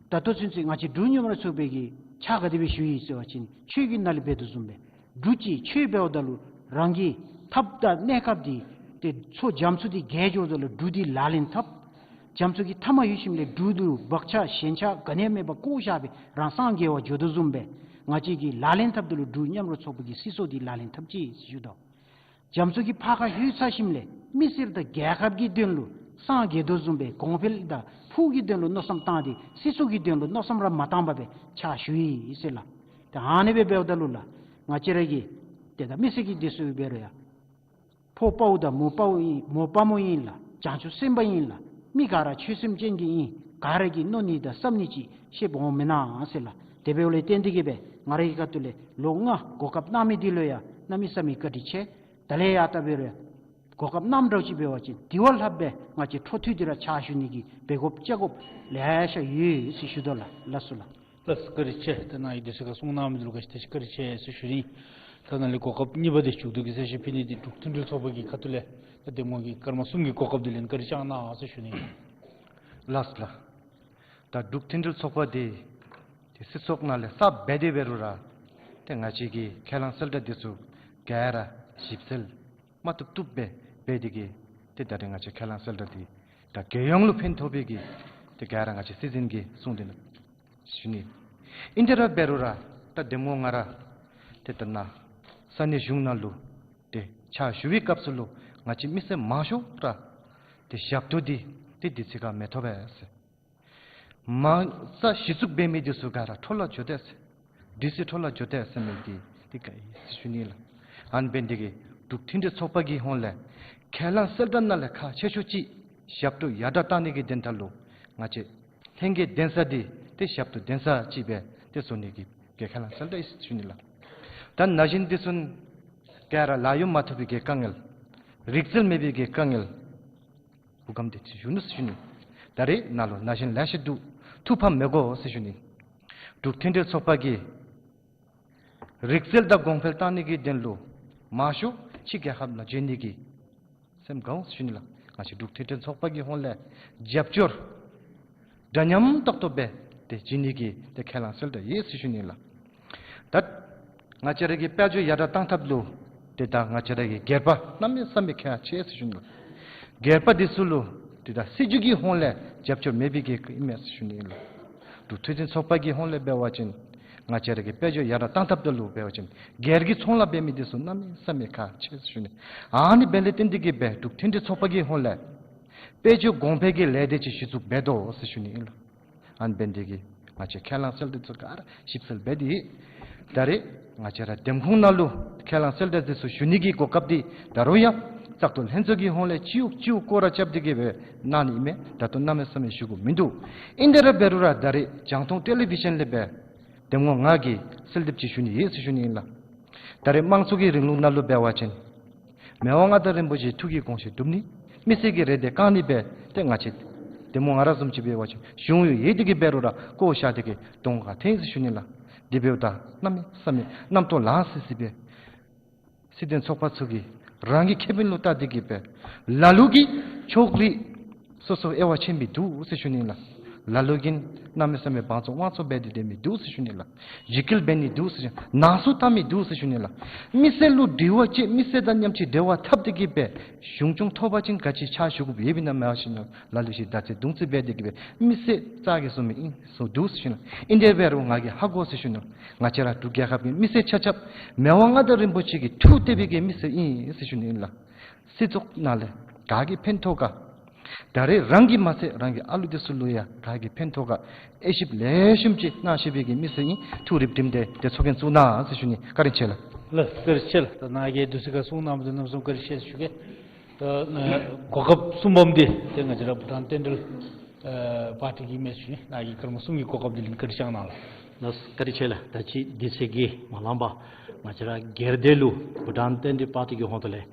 ད་ལྟོ་ཚུན་ཚོད་ང་བཅས་འབྲུག་མཉམ་རུབ་ཚོགས་པའི་གི་ཕྱག་ག་དེ་སྦེ་ཞུ་ཡི་ཟེར་བ་ཅིན་ཆོས་ཀྱི་ནང་ལས་འབད་དོ་བཟུམ་སྦེ་འབྲུག་ཅིག་ཆོས་འབདཝ་ད་ལུ་རང་གི་ཐབས་དང་གནས་སྐབས་འདི་ཏེ་མཚོ་རྒྱ་མཚོ་འདི་བརྒལ་འགྱོཝ་ད་ལུ་འབྲུག་འདི་ལག་ལེན་འཐབ། རྒྱ་མཚོ་གི་མཐའ་མ་ཡོད་ཞིནམ་ལས་འབྲུག་ལུ་བག་ཆགས་ཞེན་ཆགས་ག་ནི་ཡང་མེད་པར་བཀོ་བཞག་སྦེ་རང་སངས་རྒྱས་པར་འགྱོ་དོ་བཟུམ་སྦེ་ང་བཅས་ཀྱིས་ལག་ལེན་འཐབ་ད་ལུ་འབྲུག་མཉམ་རུབ་ཚོགས་པའི་གི་སྲིད་ཚོགས་འདི་ལག་ལེན་འཐབ་ཅི་ཟེར་ཞུ་དོ། རྒྱ་མཚོ་གི་ཕར་ཁ་ལྷོད་ཚར་ཞིནམ་ལས་མི་སེར་དང་རྒྱལ་ཁབ་ཀྱི་དོན་ལུ་སངས་རྒྱས་དོ་བཟུམ་སྦེ་གོང་འཕེལ་དང་ཕུགས་ཀྱི་དོན་ལུ་མནོ་བསམ་བཏང་སྟེ་སྲིད་ཚོགས་ཀྱི་དོན་ལུ་མནོ་བསམ་ར་མ་བཏང་པར་སྦེ་ཕྱག་ཞུ་ཡི་ཟེར་ལགས། ཏེ་ཨ་ནི་སྦེ་འབདཝ་ད་ལུ་ལགས་ང་བཅས་ར་གི་ཏེ་ད་མི་སེར་གྱི་འདི་ཚུ་འབད་རུང་ཡང་ཕོ་དཔའ་བོ་དང་མོ་དཔའ་བོ་ཨིན་མོ་དཔའ་མོ་ཨིན་ལགས། བྱང་ཆུབ་སེམས་དཔའ་ཨིན་ལགས། མི་ག་ར་ཆོས་སེམས་ཅན་གྱི་ཨིན། ག་ར་གིས་མནོ་ནི་དང་བསམ་ནི་ཅིག་ཤེསཔ་འོང་མེན་ན་ཟེར་ལགས། དེ་འབདཝ་ལས་བརྟེན་ཏེ་གིས་སྦེ་ང་ར་གི་ཁ་ཐུག་ལས་ལོ་ལྔ་གོ་སྐབས་གནང་མི་འདི་ལུ་ཡང་གནམ་མེད་ས་མེད་བཀའ་དྲིན་ཆེ། ད་ལས་ཡར་ད་འབད་རུང་གོ་སྐབས་གནངམ་འདྲཝ་ཅིག་འབད་བ་ཅིན་དེ་བ་ལྷགཔ་སྦེ་ང་བཅས་འཕྲོ་མཐུད་དེ་ར་ཕྱག་ཞུ་ནི་གི་འབད་དགོཔ་བཅའ་དགོཔ་ལེ་ཤ་ཡོད་ཟེར་ཞུ་དོ་ལགས། ལགས་སོ་ལགས། ལགས་བཀའ་དྲིན་ཆེ། ད་ནཱ་གིས་དུས་ཚོད་ཁར་གསུང་གནང་མི་འདི་ལུ་ག་ཅི་དེ་ཅིག་བཀའ་དྲིན་ཆེ་ཟེར་ཞུ་ནི། ད་ནཱ་ལས་གོ་སྐབས་གཉིས་པ་འདི་མཇུག་བསྡུ་གི་གསལ་བཤད་ཕུལ་ནི་འདི་འབྲུག་མཐུན་སྒྲིལ་ཚོགས་པ་གི་ཁ་ཐུག་ལས་ད་གདམ་ངོ་གི་སྐར་མ་གསུམ་གྱི་གོ་སྐབས་འདི་ལེན། བཀའ་དྲིན་བསྐྱང་གནང་ཟེར་ཞུ་ནི། ལགས་ལགས། ད་འབྲུག་མཐུན་སྒྲིལ་ཚོགས་པ་འདི་ཏེ་སྲིད་ཚོགས་ནང་ལས་གསརཔ་འབད་དེ་འབད་རུང་ར་ཏེ་ང་བཅས་ཀྱི་ཁས་བླངས་གསལ་བསྒྲགས་འདི་ཚུ་ ག་ར་ཞིབ་འཚོལ་མ་བཏུབ་བཏུབ་སྦེ་འབད་དེ་གིས་ཏེ་ད་རེས་ང་བཅས་ཁས་བླངས་གསལ་བསྒྲགས་འདི་ད་རྒྱལ་ཡོངས་ལུ་ཕན་ཐོགས་པའི་གི་ཏེ་ག་ར་ང་བཅས་སྲིད་འཛིན་གྱིས་གསུངས་ཏེ་ནུག་ཞུ་ནི། ཨིན་ཏེ་ར་འབད་རུང་ར་ད་འདེམས་ངོ་ང་ར་ཏེ་ད་ནཱ་ས་གནས་གཞུང་ནང་ལུ་ཏེ་ཕྱག་ཞུ་བའི་སྐབས་སུ་ལུ་ང་བཅས་མི་སེར་མང་ཤོས་ར་ཏེ་ཞབས་ཏོག་འདི་ཏེ་དུས་ཚོད་ཁར་མི་ཐོབ་པས་ཟེར། མ་རྩ་གཞི་བཙུགས་འབད་མི་འདི་ཚུ་ག་ར་འཕྲོ་བརླག་འགྱོ་དེས་ཟེར། དུས་ཚོད་འཕྲོ་བརླག་འགྱོ་དེས་ཟེར་མི་འདི་ཏེ་ག་ཨིན་ཟེར་ཞུ་ནི་ལགས། ཨ་ནི་འབད་ནི་འདི་གིས་འབྲུག་མཐུན་སྒྲིལ་ཚོགས་པ་གི་ཧོངས་ལས་ཁས་བླངས་གསལ་བསྒྲགས་ནང་ལས་ཁག་ཆེ་ཤོས་ཅིག་ཞབས་ཏོག་ཡར་དྲག་བཏང་ནི་གི་དོན་དག་ལུ་ང་བཅས་ལྷན་རྒྱས་གདན་ས་འདི་ཏེ་ཞབས་ཏོག་གདན་ས་ཅིག་སྦེ་ཏེ་བཟོ་ནི་གི་གི་ཁས་བླངས་གསལ་བསྒྲགས་ཨིན་ཟེར་ཞུ་ནི་ལགས། ད་ན་གཞོན་འདི་ཚུ་ག་ར་ལཱ་གཡོག་མ་ཐོབ་པའི་གི་དཀའ་ངལ་རིག་རྩལ་མེད་པའི་གི་དཀའ་ངལ་སྐུ་ཁམས་འདི་ཅིག་ཞུ་ནུག་ཟེར་ཞུ་ནི། ད་རེས་ནཱ་ལུ་ན་གཞོན་ལེ་ཤ་འདུག། ཐུགས་ཕམ་མི་དགོ་ཟེར་ཞུ་ནི། འབྲུག་མཐུན་སྒྲིལ་ཚོགས་པ་གིས་རིག་རྩལ་དང་གོང་འཕེལ་བཏང་ནི་གི་དོན་ལུ་མང་ཤོས་ཕྱི་རྒྱལ་ཁབ་ནང་འགྱོ་ནི་གི་སེམས་དགའ་འོང་ཟེར་ཞུ་ནི་ལགས། ང་བཅས་འབྲུག་མཐུན་སྒྲིལ་ཚོགས་པ་གི་ཧོངས་ལས་རྒྱབ་སྐྱོར་འདྲ་མཉམ་ཏོག་ཏོ་སྦེ་ཏེ་བྱིན་ནི་གི་ཏེ་ཁས་བླངས་གསལ་བསྒྲགས་ཡོད་ཟེར་ཞུ་ནི་ལགས། ད་ང་བཅས་ར་གི་དཔལ་འབྱོར་ཡར་དྲག་གཏང་ཐབས་ལུ་ཏེ་ད་ང་བཅས་ར་གི་སྒེར་པ་གནམ་མེད་ས་མེད་གལ་ཆེ་ཟེར་ཞུ་ནི་ལགས། སྒེར་པ་འདི་ཚུ་ལུ་ཏེ་ད་སྲིད་བྱུས་ཀྱི་ཧོངས་ལས་རྒྱབ་སྐྱོར་མེད་པའི་གི་ཨིན་མས་ཟེར་ཞུ་ནི་ལགས། འབྲུག་མཐུན་སྒྲིལ་ཚོགས་པ་གི་ཧོངས་ལས་འབད་བ་ཅིན་ང་བཅས་ར་གི་དཔལ་འབྱོར་ཡར་དྲག་གཏང་ཐབས་དེ་ལུ་འབད་བ་ཅིན་སྒེར་གྱི་ཚོང་ལཱ་འབད་མི་འདི་ཚུ་གནམ་མེད་ས་མེད་གལ་ཆེ་ཟེར་ཞུ་ནི། ཨ་ནི་འབདཝ་ལས་བརྟེན་ཏེ་གིས་སྦེ་འབྲུག་མཐུན་སྒྲིལ་ཚོགས་པ་གི་ཧོངས་ལས་དཔལ་འབྱོར་གོང་འཕེལ་གྱི་ལས་སྡེ་ཅིག་གཞི་བཙུགས་འབད་དོ་ཟེར་ཞུ་ནི་ཨིན་ལགས། ཨ་ནི་འབད་ནི་འདི་གིས་ང་བཅས་ཁས་བླངས་གསལ་བསྒྲགས་འདི་ཚུ་ག་ར་ཞིབ་འཚོལ་འབད་དེ་ད་རེས་ང་བཅས་ར་འདེམས་ཁོངས་ནང་ལུ་ཁས་བླངས་གསལ་བསྒྲགས་འདི་ཚུ་ཞུ་ནི་གི་གོ་སྐབས་འདི་ད་རུང་ཡང་བཙག་འཐུ་ལྷན་ཚོགས་ཀྱི་ཧོངས་ལས་སྤྱི་འོག་སྤྱི་འོག་སྐོར་ར་རྐྱབ་སྟེ་གིས་སྦེ་གནང་ནི་ཨིན་མས། ད་ལྟོ་གནམ་མེད་ས་མེད་ཞུ་དགོཔ་མིན་འདུག། ཨིན་ཏེ་ར་འབད་རུང་ར་ད་རེས་རྒྱང་མཐོང་ཊེ་ལི་བི་ཤཱན་ལས་སྦེ་འདེམས་ངོ་ང་གིས་གསོལ་འདེབས་ཅིག་ཞུ་ནི་ཡོད་ཟེར་ཞུ་ནི་ཨིན་ལགས། ད་རེས་དམངས་གཙོ་གི་རིང་ལུགས་ནང་ལུ་འབད་བ་ཅིན་མི་དབང་མངའ་བདག་རིན་པོ་ཆེའི་ཐུགས་ཀྱི་དགོངས་བཞེད་སྒྲུབ་ནི་མི་སེར་གྱི་རེ་འདོད་བསྐང་ནི་སྦེ་ཏེ་ང་བཅས་འདེམས་ངོ་ང་ར་བཟུམ་ཅིག་འབད་བ་ཅིན་གཞུང་གཡོག་ཡོད་དེ་གིས་འབད་རུང་ར་བཀོ་བཞག་སྟེ་གིས་གདོང་ཁར་འཐོན་ཟེར་ཞུ་ནི་ལགས། དེ་འབདཝ་ད་གནམ་མེད་ས་མེད་རྣམ་རྟོག་ལངས་སི་སི་སྦེ་སྲིད་དོན་ཚོགས་པ་ཚུ་གིས་རང་གི་ཁེ་ཕན་ལུ་བལྟ་སྟེ་གིས་སྦེ་ལ་ལུ་གིས་ཕྱོགས་རིས་སོ་སོ་དབྱེ་བ་ཕྱེ་མི་འདུག་ཟེར་ཞུ་ནི་ལགས། ལ་ལུ་གིས་གནམ་མེད་ས་མེད་བང་ཚོ་དབང་ཚོ་འབད་དེ་སྡོད་མི་འདུག་ཟེར་ཞུ་ནི་ལགས། ཡིད་སྐྱོ་འབད་ནི་འདུག་ཟེར་ཞུ་ནི། ནང་སོ་བལྟ་མི་འདུག་ཟེར་ཞུ་ནི་ལགས། མི་སེར་ལུ་འབྲེལ་བ་བཅད་མི་སེར་དང་མཉམ་གཅིག་འབྲེལ་བ་འཐབ་སྟེ་གིས་སྦེ་གཞུང་སྐྱོང་ཐོབ་པ་ཅིན་ག་ཅི་ཕྱག་ཞུ་དགོཔ་ཡོདཔ་ཨིན་ན་མེན་ན་ཞུ་ནི་ལགས། ལ་ལུ་ཅིག་བརྡ་རྩེད་རྡུང་རྩེད་འབད་དེ་གིས་སྦེ་མི་སེར་རྩ་གིས་བཟུང་མི་ཨིན་ཟེར་འདུག་ཟེར་ཞུ་ནི། ཨིན་དེ་འབད་རུང་ང་གིས་ཧ་གོ་ཟེར་ཞུ་ནི་ལགས། ང་བཅས་ར་འབྲུག་རྒྱལ་ཁབ་ཀྱི་མི་སེར་ཆ་ཁྱབ་མི་དབང་མངའ་བདག་རིན་པོ་ཆེ་གི་ཐུགས་གཏད་པའི་གི་མི་སེར་ཨིན་ཟེར་ཞུ་ནི་ཨིན་ལགས། སྲིད་ཚོགས་ནང་ལས་ག་གིས་ཕན་ཐོགས་ག། ད་རེས་རང་གིས་མ་ཚད་རང་གི་ཨ་ལུ་འདི་ཚུ་ལུ་ཡང་ག་གིས་ཕན་ཐོགས་ག། དབྱེ་ཞིབ་ལེགས་ཤོམ་ཅིག་གནང་ཤེས་པའི་གི་མི་སེར་ཨིན། ཐུགས་རིག་བསྒྲིམས་ཏེ་ཏེ་ཚོགས་རྒྱན་བཙུགས་གནང་ཟེར་ཞུ་ནི། བཀའ་དྲིན་ཆེ་ལགས། ལགས་བཀའ་དྲིན་ཆེ་ལགས། ད་ནཱ་གིས་དུས་ཚོད་ཁར་གསུང་གནངམ་དེ་གནམ་མེད་ས་མེད་བཀའ་དྲིན་ཆེ་ཟེར་ཞུ་གེ། ད་ཨ་གོ་སྐབས་གསུམ་པམ་འདི་ཏེ་ང་བཅས་ར་བྷུ་ཊཱན་བསྟན་འགྲོའི་ཨ་པར་ཊི་གི་མས་ཟེར་ཞུ་ནི། ནཱ་གིས་སྐར་མ་གསུམ་གྱི་གོ་སྐབས་འདི་ལེན་བཀའ་དྲིན་བསྐྱང་གནང་ལགས། ལགས་བཀའ་དྲིན་ཆེ་ལགས། ད་ཅི་དུས་ཚོད་ཀྱིས་མ་ལང་པར་ང་བཅས་ར་སྒེར་སྡེ་ལུ་བྷུ་ཊཱན་བསྟན་འགྲོའི་པར་ཊི་གི་ཧོངས་ལས་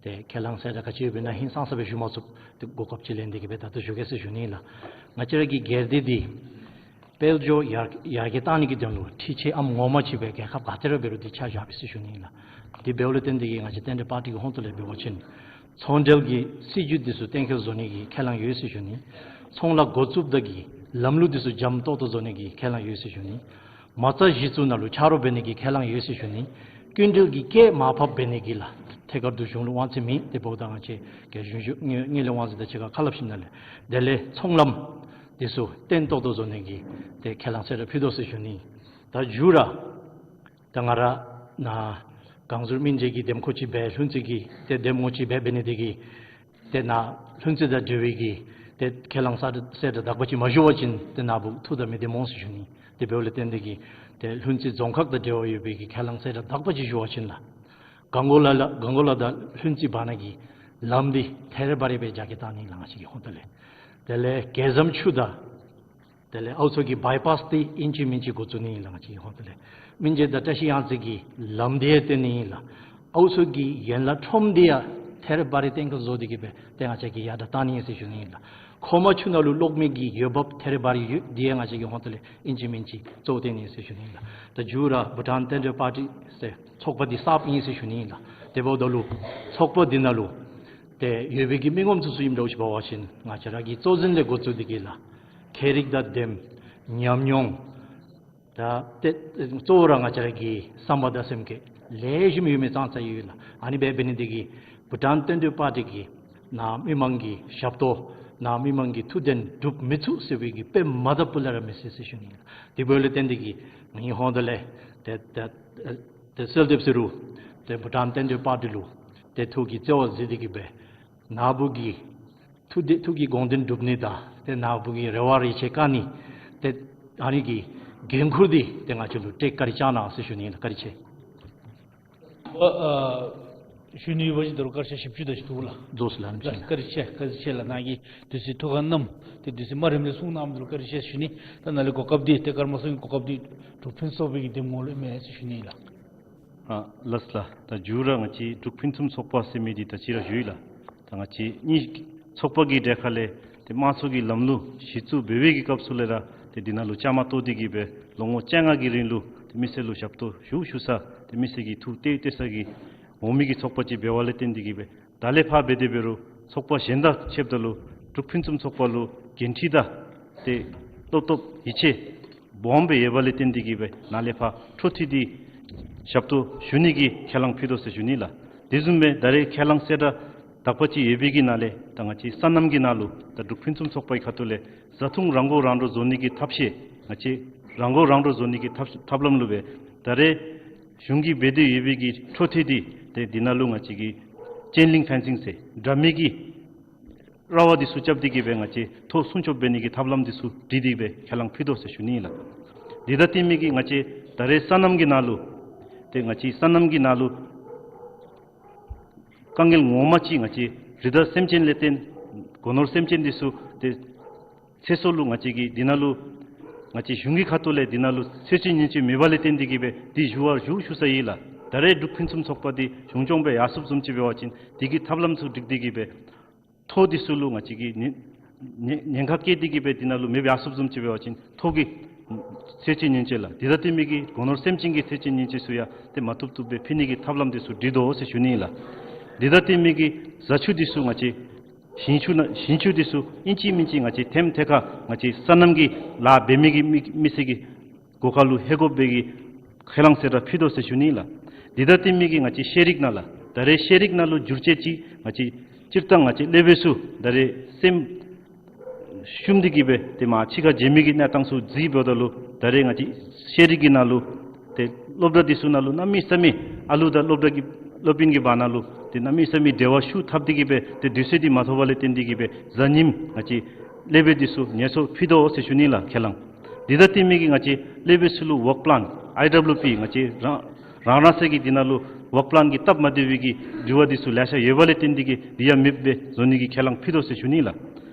ཏེ་ཁས་བླངས་གསལ་བསྒྲགས་ག་ཅི་ཡོདཔ་ཨིན་ན་ཧིང་སངས་ས་སྦེ་ཞུ་མ་ཚུགས། ཏེ་གོ་སྐབས་ཅིག་ལེན་ཏེ་གིས་སྦེ་ད་ལྟོ་ཞུ་གེ་ཟེར་ཞུ་ནི་ལགས། ང་བཅས་ར་གི་སྒེར་སྡེ་འདི་དཔལ་འབྱོར་ཡར་ཡར་རྒྱས་གཏང་ནི་གི་དོན་ལུ་འཕྲུལ་ཆས་ཨམ་ངོ་མ་ཅིག་སྦེ་རྒྱལ་ཁབ་ག་ཏེ་ར་འབད་རུང་འདི་ཆ་བཞག་པས་ཟེར་ཞུ་ནི་ལགས། དེ་འབདཝ་ལས་བརྟེན་ཏེ་གིས་ང་བཅས་བསྟན་འགྲོའི་པར་ཊི་གི་ཧོངས་ལས་འབད་བ་ཅིན་ཚོང་འབྲེལ་གྱི་སྲིད་བྱུས་འདི་ཚུ་གཏན་འཁེལ་བཟོ་ནི་གི་ཁས་བླངས་ཡོད་ཟེར་ཞུ་ནི། ཚོང་ལཱ་འགོ་བཙུགསཔ་ད་གི་ལམ་ལུགས་འདི་ཚུ་འཇམ་ཏོག་ཏོ་བཟོ་ནི་གི་ཁས་བླངས་ཡོད་ཟེར་ཞུ་ནི། མ་རྩ་གཞི་བཙུགས་ནང་ལུ་ཆ་རོགས་འབད་ནི་གི་ཁས་བླངས་ཡོད་ཟེར་ཞུ་ནི། སྐྱིན་འགྲུལ་གྱི་སྐྱེད་མར་ཕབ་འབད་ནི་གི་ལགས་ཐད་ཀར་དུ་གཞུང་ལུ་དབང་ཚད་མེད། དེ་འབདཝ་ད་ང་བཅས་རྒྱལ་གཞུང་གཞུང་དངུལ་དངུལ་ལས་དབང་འཛིན་དང་གཅིག་ཁར་ཁ་སླབ་ཞིནམ་ལས་དེ་ལས་ཚོང་ལམ་འདི་ཚུ་བརྟན་ཏོག་ཏོ་བཟོ་ནི་གི་ཏེ་ཁས་བླངས་གསལ་བསྒྲགས་ཕུལ་དོ་ཟེར་ཞུ་ནི། ད་མཇུག་ར་ད་ང་ར་ནཱ་གངས་ཟུར་སྨིན་བྱེད་ཀྱི་འདེམས་ཁོངས་ཅིག་སྦེ་ལྷུན་རྩེ་གི་ཏེ་འདེམས་ངོ་ཅིག་སྦེ་འབད་ནི་དེ་གིས་ཏེ་ནཱ་ལྷུན་རྩེ་དང་འབྲེལ་བའི་གི་ཏེ་ཁས་བླངས་གསལ་བསྒྲགས་དག་པ་ཅིག་མ་ཞུ་བ་ཅིན་ཏེ་ནཱ་བུ་ཐུགས་དང་མི་ལྡནམ་འོང་ཟེར་ཞུ་ནི། དེ་འབདཝ་ལས་བརྟེན་ཏེ་གིས་ཏེ་ལྷུན་རྩེ་རྫོང་ཁག་དང་འབྲེལ་བ་ཡོད་པའི་གི་ཁས་བླངས་གསལ་བསྒྲགས་དག་པ་ཅིག་ཞུ་བ་ཅིན་ལགས་གངས་གོ་ལ་ལ་གངས་གོ་ལ་དང་ལྷུན་རྩེ་བར་ན་གི་ལམ་འདི་ཐེ་རེ་བ་རེ་སྦེ་རྒྱ་སྐྱེད་གཏང་ནི་ལགས་ང་བཅས་ཀྱི་ཧོངས་ལས། དེ་ལས་གེ་ཟམ་ཆུ་དང་དེ་ལས་ཨའུ་མཚོ་གི་བའི་པཱསི་འདི་ཨིན་ཅི་མིན་ཅི་འགོ་བཙུགས་ནི་ཨིན་ལགས་ང་བཅས་ཀྱི་ཧོངས་ལས། སྨིན་བྱེད་དང་བཀྲ་ཤིས་གཡང་རྩེ་གི་ལམ་འདི་ཡང་བཏོན་ནི་ཨིན་ལགས། ཨའུ་མཚོ་གི་ཡན་ལག་ཁྲོམ་འདི་ཡང་ཐེ་རེ་བ་རེ་གཏན་འཁེལ་བཟོ་སྟེ་གིས་སྦེ་ཏེ་ང་བཅས་ཀྱིས་ཡར་དྲག་གཏང་ནི་ཨིན་ཟེར་ཞུ་ནི་ཨིན་ལགས། ཁོ་མ་ཆུ་ནང་ལུ་གློག་མེ་གི་འོས་འབབ་ཐེ་རེ་བ་རེ་ཡོད། འདི་ཡང་ང་བཅས་ཀྱི་ཧོངས་ལས་ཨིན་ཅི་མིན་ཅི་གཙོ་བོ་བཏོན་ནི་ཨིན་ཟེར་ཞུ་ནི་ཨིན་ལགས། ད་མཇུག་ར་བྷུ་ཊཱན་བསྟན་འགྲོའི་པར་ཊི་ཟེར་ཚོགས་པ་འདི་གསརཔ་ཨིན་ཟེར་ཞུ་ནི་ཨིན་ལགས། དེ་འབདཝ་ད་ལུ་ཚོགས་པ་འདི་ནང་ལུ་ཏེ་ཡོད་པའི་གི་མི་ངོམ་ཚུ་ཚུ་ཨིནམ་འདྲཝ་ཅིག་འབད་བ་ཅིན་ང་བཅས་ར་གི་གཙོ་འཛིན་ལས་འགོ་བཙུགས་ཏེ་གིས་ལགས་མཁས་རིག་དང་ལྡན་ཉམས་མྱོང་ད་ཏེ་གཙོ་བོ་ར་ང་བཅས་ར་གི་བསམ་པ་དང་སེམས་བསྐྱེད་ ལེགས་ཤོམ་ཡོད་མི་ཙང་ཙ་ཡོད་ལགས། ཨ་ནི་སྦེ་འབད་ནི་འདི་གིས་བྷུ་ཊཱན་བསྟན་འཛིན་པར་ཊི་གི་ནཱ་མི་མང་གི་ཞབས་ཏོག་ནཱ་མི་མང་གི་ཐུགས་འདུན་འགྲུབ་མི་ཚུགས་ཟེར་བའི་གི་དཔེ་མ་དག་པོ་ལས་ར་མི་སྲིད་ཟེར་ཞུ་ནི་ལགས། དེ་འབདཝ་ལས་བརྟེན་ཏེ་གིས་ང་གིས་ཧོང་ད་ལས་ཏེ་ཏེ་ཏེ་གསོལ་འདེབས་ཟེར་རུང་ཏེ་བྷུ་ཊཱན་བསྟན་འཛིན་པར་ཊི་ལུ་ཏེ་ཐུགས་ཀྱི་བརྩེ་བ་གཟིགས་ཏེ་གིས་སྦེ་ནཱ་བུ་གི་ཐུགས་འདི་ཐུགས་ཀྱི་དགོངས་དོན་འགྲུབ་ནི་དང་ཏེ་ནཱ་བུ་གི་རེ་བ་རེ་ཆེ་བསྐང་ནི་ཏེ་ཨ་ནི་གི་འགན་ཁུར་འདི་ཏེ་ང་བཅས་ལུ་སྤྲོད་བཀའ་དྲིན་བསྐྱང་གནང་ཟེར་ཞུ་ནི་ལགས། བཀའ་དྲིན་ཆེ། ཨ་ཞུ་ནི་ཡོད་པ་ཅིན་ད་རུང་སྐར་ཆ་བཞི་བཅུ་དེ་ཅིག་འདུག་ལགས། ལགས་སོ་ལགས། བཀའ་དྲིན་ཆེ། བཀའ་དྲིན་ཆེ་ལགས། ནཱ་གིས་དུས་ཚོད་ཐུགས་ཁར་བསྣམས་ཏེ་དུས་ཚོད་མ་རིངམ་ལས་གསུང་གནངམ་ད་ལུ་བཀའ་དྲིན་ཆེ་ཞུ་ནི། ད་ནཱ་ལས་གོ་སྐབས་འདི་ཏེ་ཀརྨ་གསུམ་གྱི་གོ་སྐབས་འདི་འབྲུག་ཕུན་ཚོགས་པའི་གི་གདམ་ངོ་ལུ་ཨིན་མས་ཟེར་ཞུ་ནི་ལགས། ཨ་ལགས་སོ་ལགས། ད་མཇུག་ར་ང་བཅས་འབྲུག་ཕུན་སུམ་ཚོགས་པ་ཟེར་མི་འདི་ད་ཅི་ར་ཞུ་ཡི་ལགས། ད་ང་བཅས་གཉིས་ཚོགས་པ་གི་གྲལ་ཁ་ལས་ཏེ་དམངས་གཙོ་གི་ལམ་ལུགས་གཞི་བཙུགས་འབད་བའི་གི་སྐབས་སུ་ལས་ར་ཏེ་འདི་ནང་ལུ་བཅའ་མར་གཏོགས་ཏེ་གིས་སྦེ་ལོ་ངོ་བཅོ་ལྔ་གི་རིང་ལུ་ཏེ་མི་སེར་ལུ་ཞབས་ཏོག་ཞུ་ཞུ་ས་ཏེ་མི་སེར་གྱིས་ཐུགས་གཏད་གཏད་ས་གི་འོང་མི་གི་ཚོགས་པ་ཅིག་འབདཝ་ལས་བརྟེན་ཏེ་གིས་སྦེ་ད་ལས་ཕར་འབད་དེ་འབད་རུང་ཚོགས་པ་གཞན་དང་ཕྱདཔ་ད་ལུ་འབྲུག་ཕུན་སུམ་ཚོགས་པ་ལུ་འགན་འཁྲི་དང་ཏེ་བློ་སྟོབས་ཡིད་ཆེས་སྦོམ་སྦེ་ཡོདཔ་ལས་བརྟེན་ཏེ་གིས་སྦེ་ནཱ་ལས་ཕར་འཕྲོ་མཐུད་དེ་ཞབས་ཏོག་ཞུ་ནི་གི་ཁས་བླངས་ཕུལ་དོ་ཟེར་ཞུ་ནི་ལགས། དེ་བཟུམ་སྦེ་ད་རེས་ཁས་བླངས་གསལ་བསྒྲགས་དག་པ་ཅིག་ཡོད་པའི་གི་ནང་ལས་ད་ང་བཅས་སོ་ནམ་གྱི་ནང་ལུ་ད་འབྲུག་ཕུན་སུམ་ཚོགས་པའི་ཁ་ཐུག་ལས་བཟའ་འཐུང་རང་མགོ་རང་འདྲོངས་བཟོ་ནི་གི་ཐབས་ཤེས་ང་བཅས་རང་མགོ་རང་འདྲོངས་བཟོ་ནི་གི་ཐབས་ཐབས་ལམ་ལུ་སྦེ་ད་རེས་གཞུང་གིས་འབད་དེ་ཡོད་པའི་གི་འཕྲོ་མཐུད་དེ་ཏེ་འདི་ནང་ལུ་ང་བཅས་ཀྱིས་ཅེན་ལིང་ཕེན་སིང་ཟེར་འདྲ་མིན་གྱི་ར་བ་འདི་ཚུ་རྐྱབ་སྟེ་གིས་སྦེ་ང་བཅས་མཐོ་སྲུང་སྐྱོབ་འབད་ནི་གི་ཐབས་ལམ་འདི་ཚུ་སྒྲིག་སྟེ་སྦེ་ཁས་བླངས་ཕུལ་དོ་ཟེར་ཞུ་ནི་ལགས། འདི་དང་བསྟུན་མི་གི་ང་བཅས་ད་རེས་སོ་ནམ་གྱི་ནང་ལུ་ཏེ་ང་བཅས་སོ་ནམ་གྱི་ནང་ལུ་དཀའ་ངལ་ངོ་མ་ཅིག་ང་བཅས་རི་དྭགས་སེམས་ཅན་ལས་བརྟེན་སྒོ་ནོར་སེམས་ཅན་འདི་ཚུ་ཏེ་ཚེ་སྲོག་ལུ་ང་བཅས་ཀྱིས་འདི་ནང་ལུ་ང་བཅས་གཞུང་གི་ཁ་ཐུག་ལས་འདི་ནང་ལུ་ཚོད་བྱེད་ཉེན་བྱེད་མེད་པ་ལས་བརྟེན་ཏེ་གིས་སྦེ་འདི་ཞུ་བར་ཞུ་ཞུ་ས་ཨིན་ལགས། ད་རེས་འབྲུག་ཕུན་སུམ་ཚོགས་པ་འདི་གཞུང་སྐྱོང་སྦེ་ཡར་སོངམ་བཟུམ་ཅིག་འབད་བ་ཅིན་འདི་གི་ཐབས་ལམ་ཚུ་སྒྲིག་སྟེ་གིས་སྦེ་མཐོ་འདི་ཚུ་ལུ་ང་བཅས་ཀྱིས་ཉེན་ཉེན་ཉེན་ཁ་བཀལ་ཏེ་གིས་སྦེ་འདི་ནང་ལུ་མེདཔ་ཡར་སོངམ་བཟུམ་ཅིག་འབད་བ་ཅིན་མཐོ་གི་ཚོད་བྱེད་ཉེན་བྱེད་ལགས། འདི་དང་བསྟུན་མི་གི་སྒོ་ནོར་སེམས་ཅན་གྱི་ཚོད་བྱེད་ཉེན་བྱེད་ཚུ་ཡང་ཏེ་མ་བཏུབ་བཏུབ་སྦེ་ཕུལ་ནི་གི་ཐབས་ལམ་འདི་ཚུ་སྒྲིག་དོ་ཟེར་ཞུ་ནི་ལགས། འདི་དང་བསྟུན་མི་གི་བཟའ་ཆུ་འདི་ཚུ་ང་བཅས་ཞིང་ཆུ་ནང་ཞིང་ཆུ་འདི་ཚུ་ཨིན་ཅི་མིན་ཅི་ང་བཅས་ཐེམ་ཐེ་ཁ་ང་བཅས་སོ་ནམ་གྱི་ལཱ་འབད་མི་གི་མི་མི་སེར་གྱི་སྒོ་ཁར་ལུ་ལྷོད་དགོ་པའི་གི་ཁས་བླངས་གསལ་བསྒྲགས་ཕུལ་དོ་ཟེར་ཞུ་ནི་ལགས། འདི་དང་བསྟུན་མི་གི་ང་བཅས་ཤེས་རིག་ནང་ལགས། ད་རེས་ཤེས་རིག་ནང་ལུ་འགྱུར་བཅོས་ཅིག་ང་བཅས་སྤྱིར་བཏང་ང་བཅས་སློབ་དཔོན་ཚུ་ད་རེས་སེམས་ཞུམ་སྟེ་གིས་སྦེ་ཏེ་མར་ཕྱི་ཁར་འགྱོ་མི་གི་གནས་སྟངས་ཚུ་གཟིགསཔ་ད་ལུ་ད་རེས་ང་བཅས་ཤེས་རིག་གི་ནང་ལུ་ཏེ་སློབ་གྲྭ་འདི་ཚུ་ནང་ལུ་གནམ་མེད་ས་མེད་ཨ་ལུ་དང་སློབ་གྲྭ་གི་སློབ་དཔོན་གྱི་བར་ན་ལུ་ཏེ་གནམ་མེད་ས་མེད་འབྲེལ་བ་ཤུགས་འཐབ་སྟེ་གིས་སྦེ་ཏེ་དུས་ཚོད་འདི་མ་ཐོབ་པ་ལས་བརྟེན་ཏེ་གིས་སྦེ་གཟའ་ཉིམ་ང་བཅས་སློབ་དཔོན་འདི་ཚུ་ངལ་གསོ་ཕུལ་དོ་ཟེར་ཞུ་ནི་ལགས་ཁས་བླངས། འདི་དང་བསྟུན་མི་གི་ང་བཅས་སློབ་དཔོན་ཚུ་ལུ་ཝརཀ་པི་ལཱན་ཨའི་ཌབ་ལུ་པི་ང་བཅས་རང་རང་རང་སོའི་གི་འདི་ནང་ལུ་ཝརཀ་པི་ལཱན་གྱིས་སྟབས་མ་བདེ་བའི་གི་དྲི་བ་འདི་ཚུ་ལེ་ཤ་ཡོད་པ་ལས་བརྟེན་ཏེ་གིས་འདི་ཡང་མེདཔ་སྦེ་བཟོ་ནི་གི་ཁས་བླངས་ཕུལ་དོ་ཟེར་ཞུ་ནི་ལགས།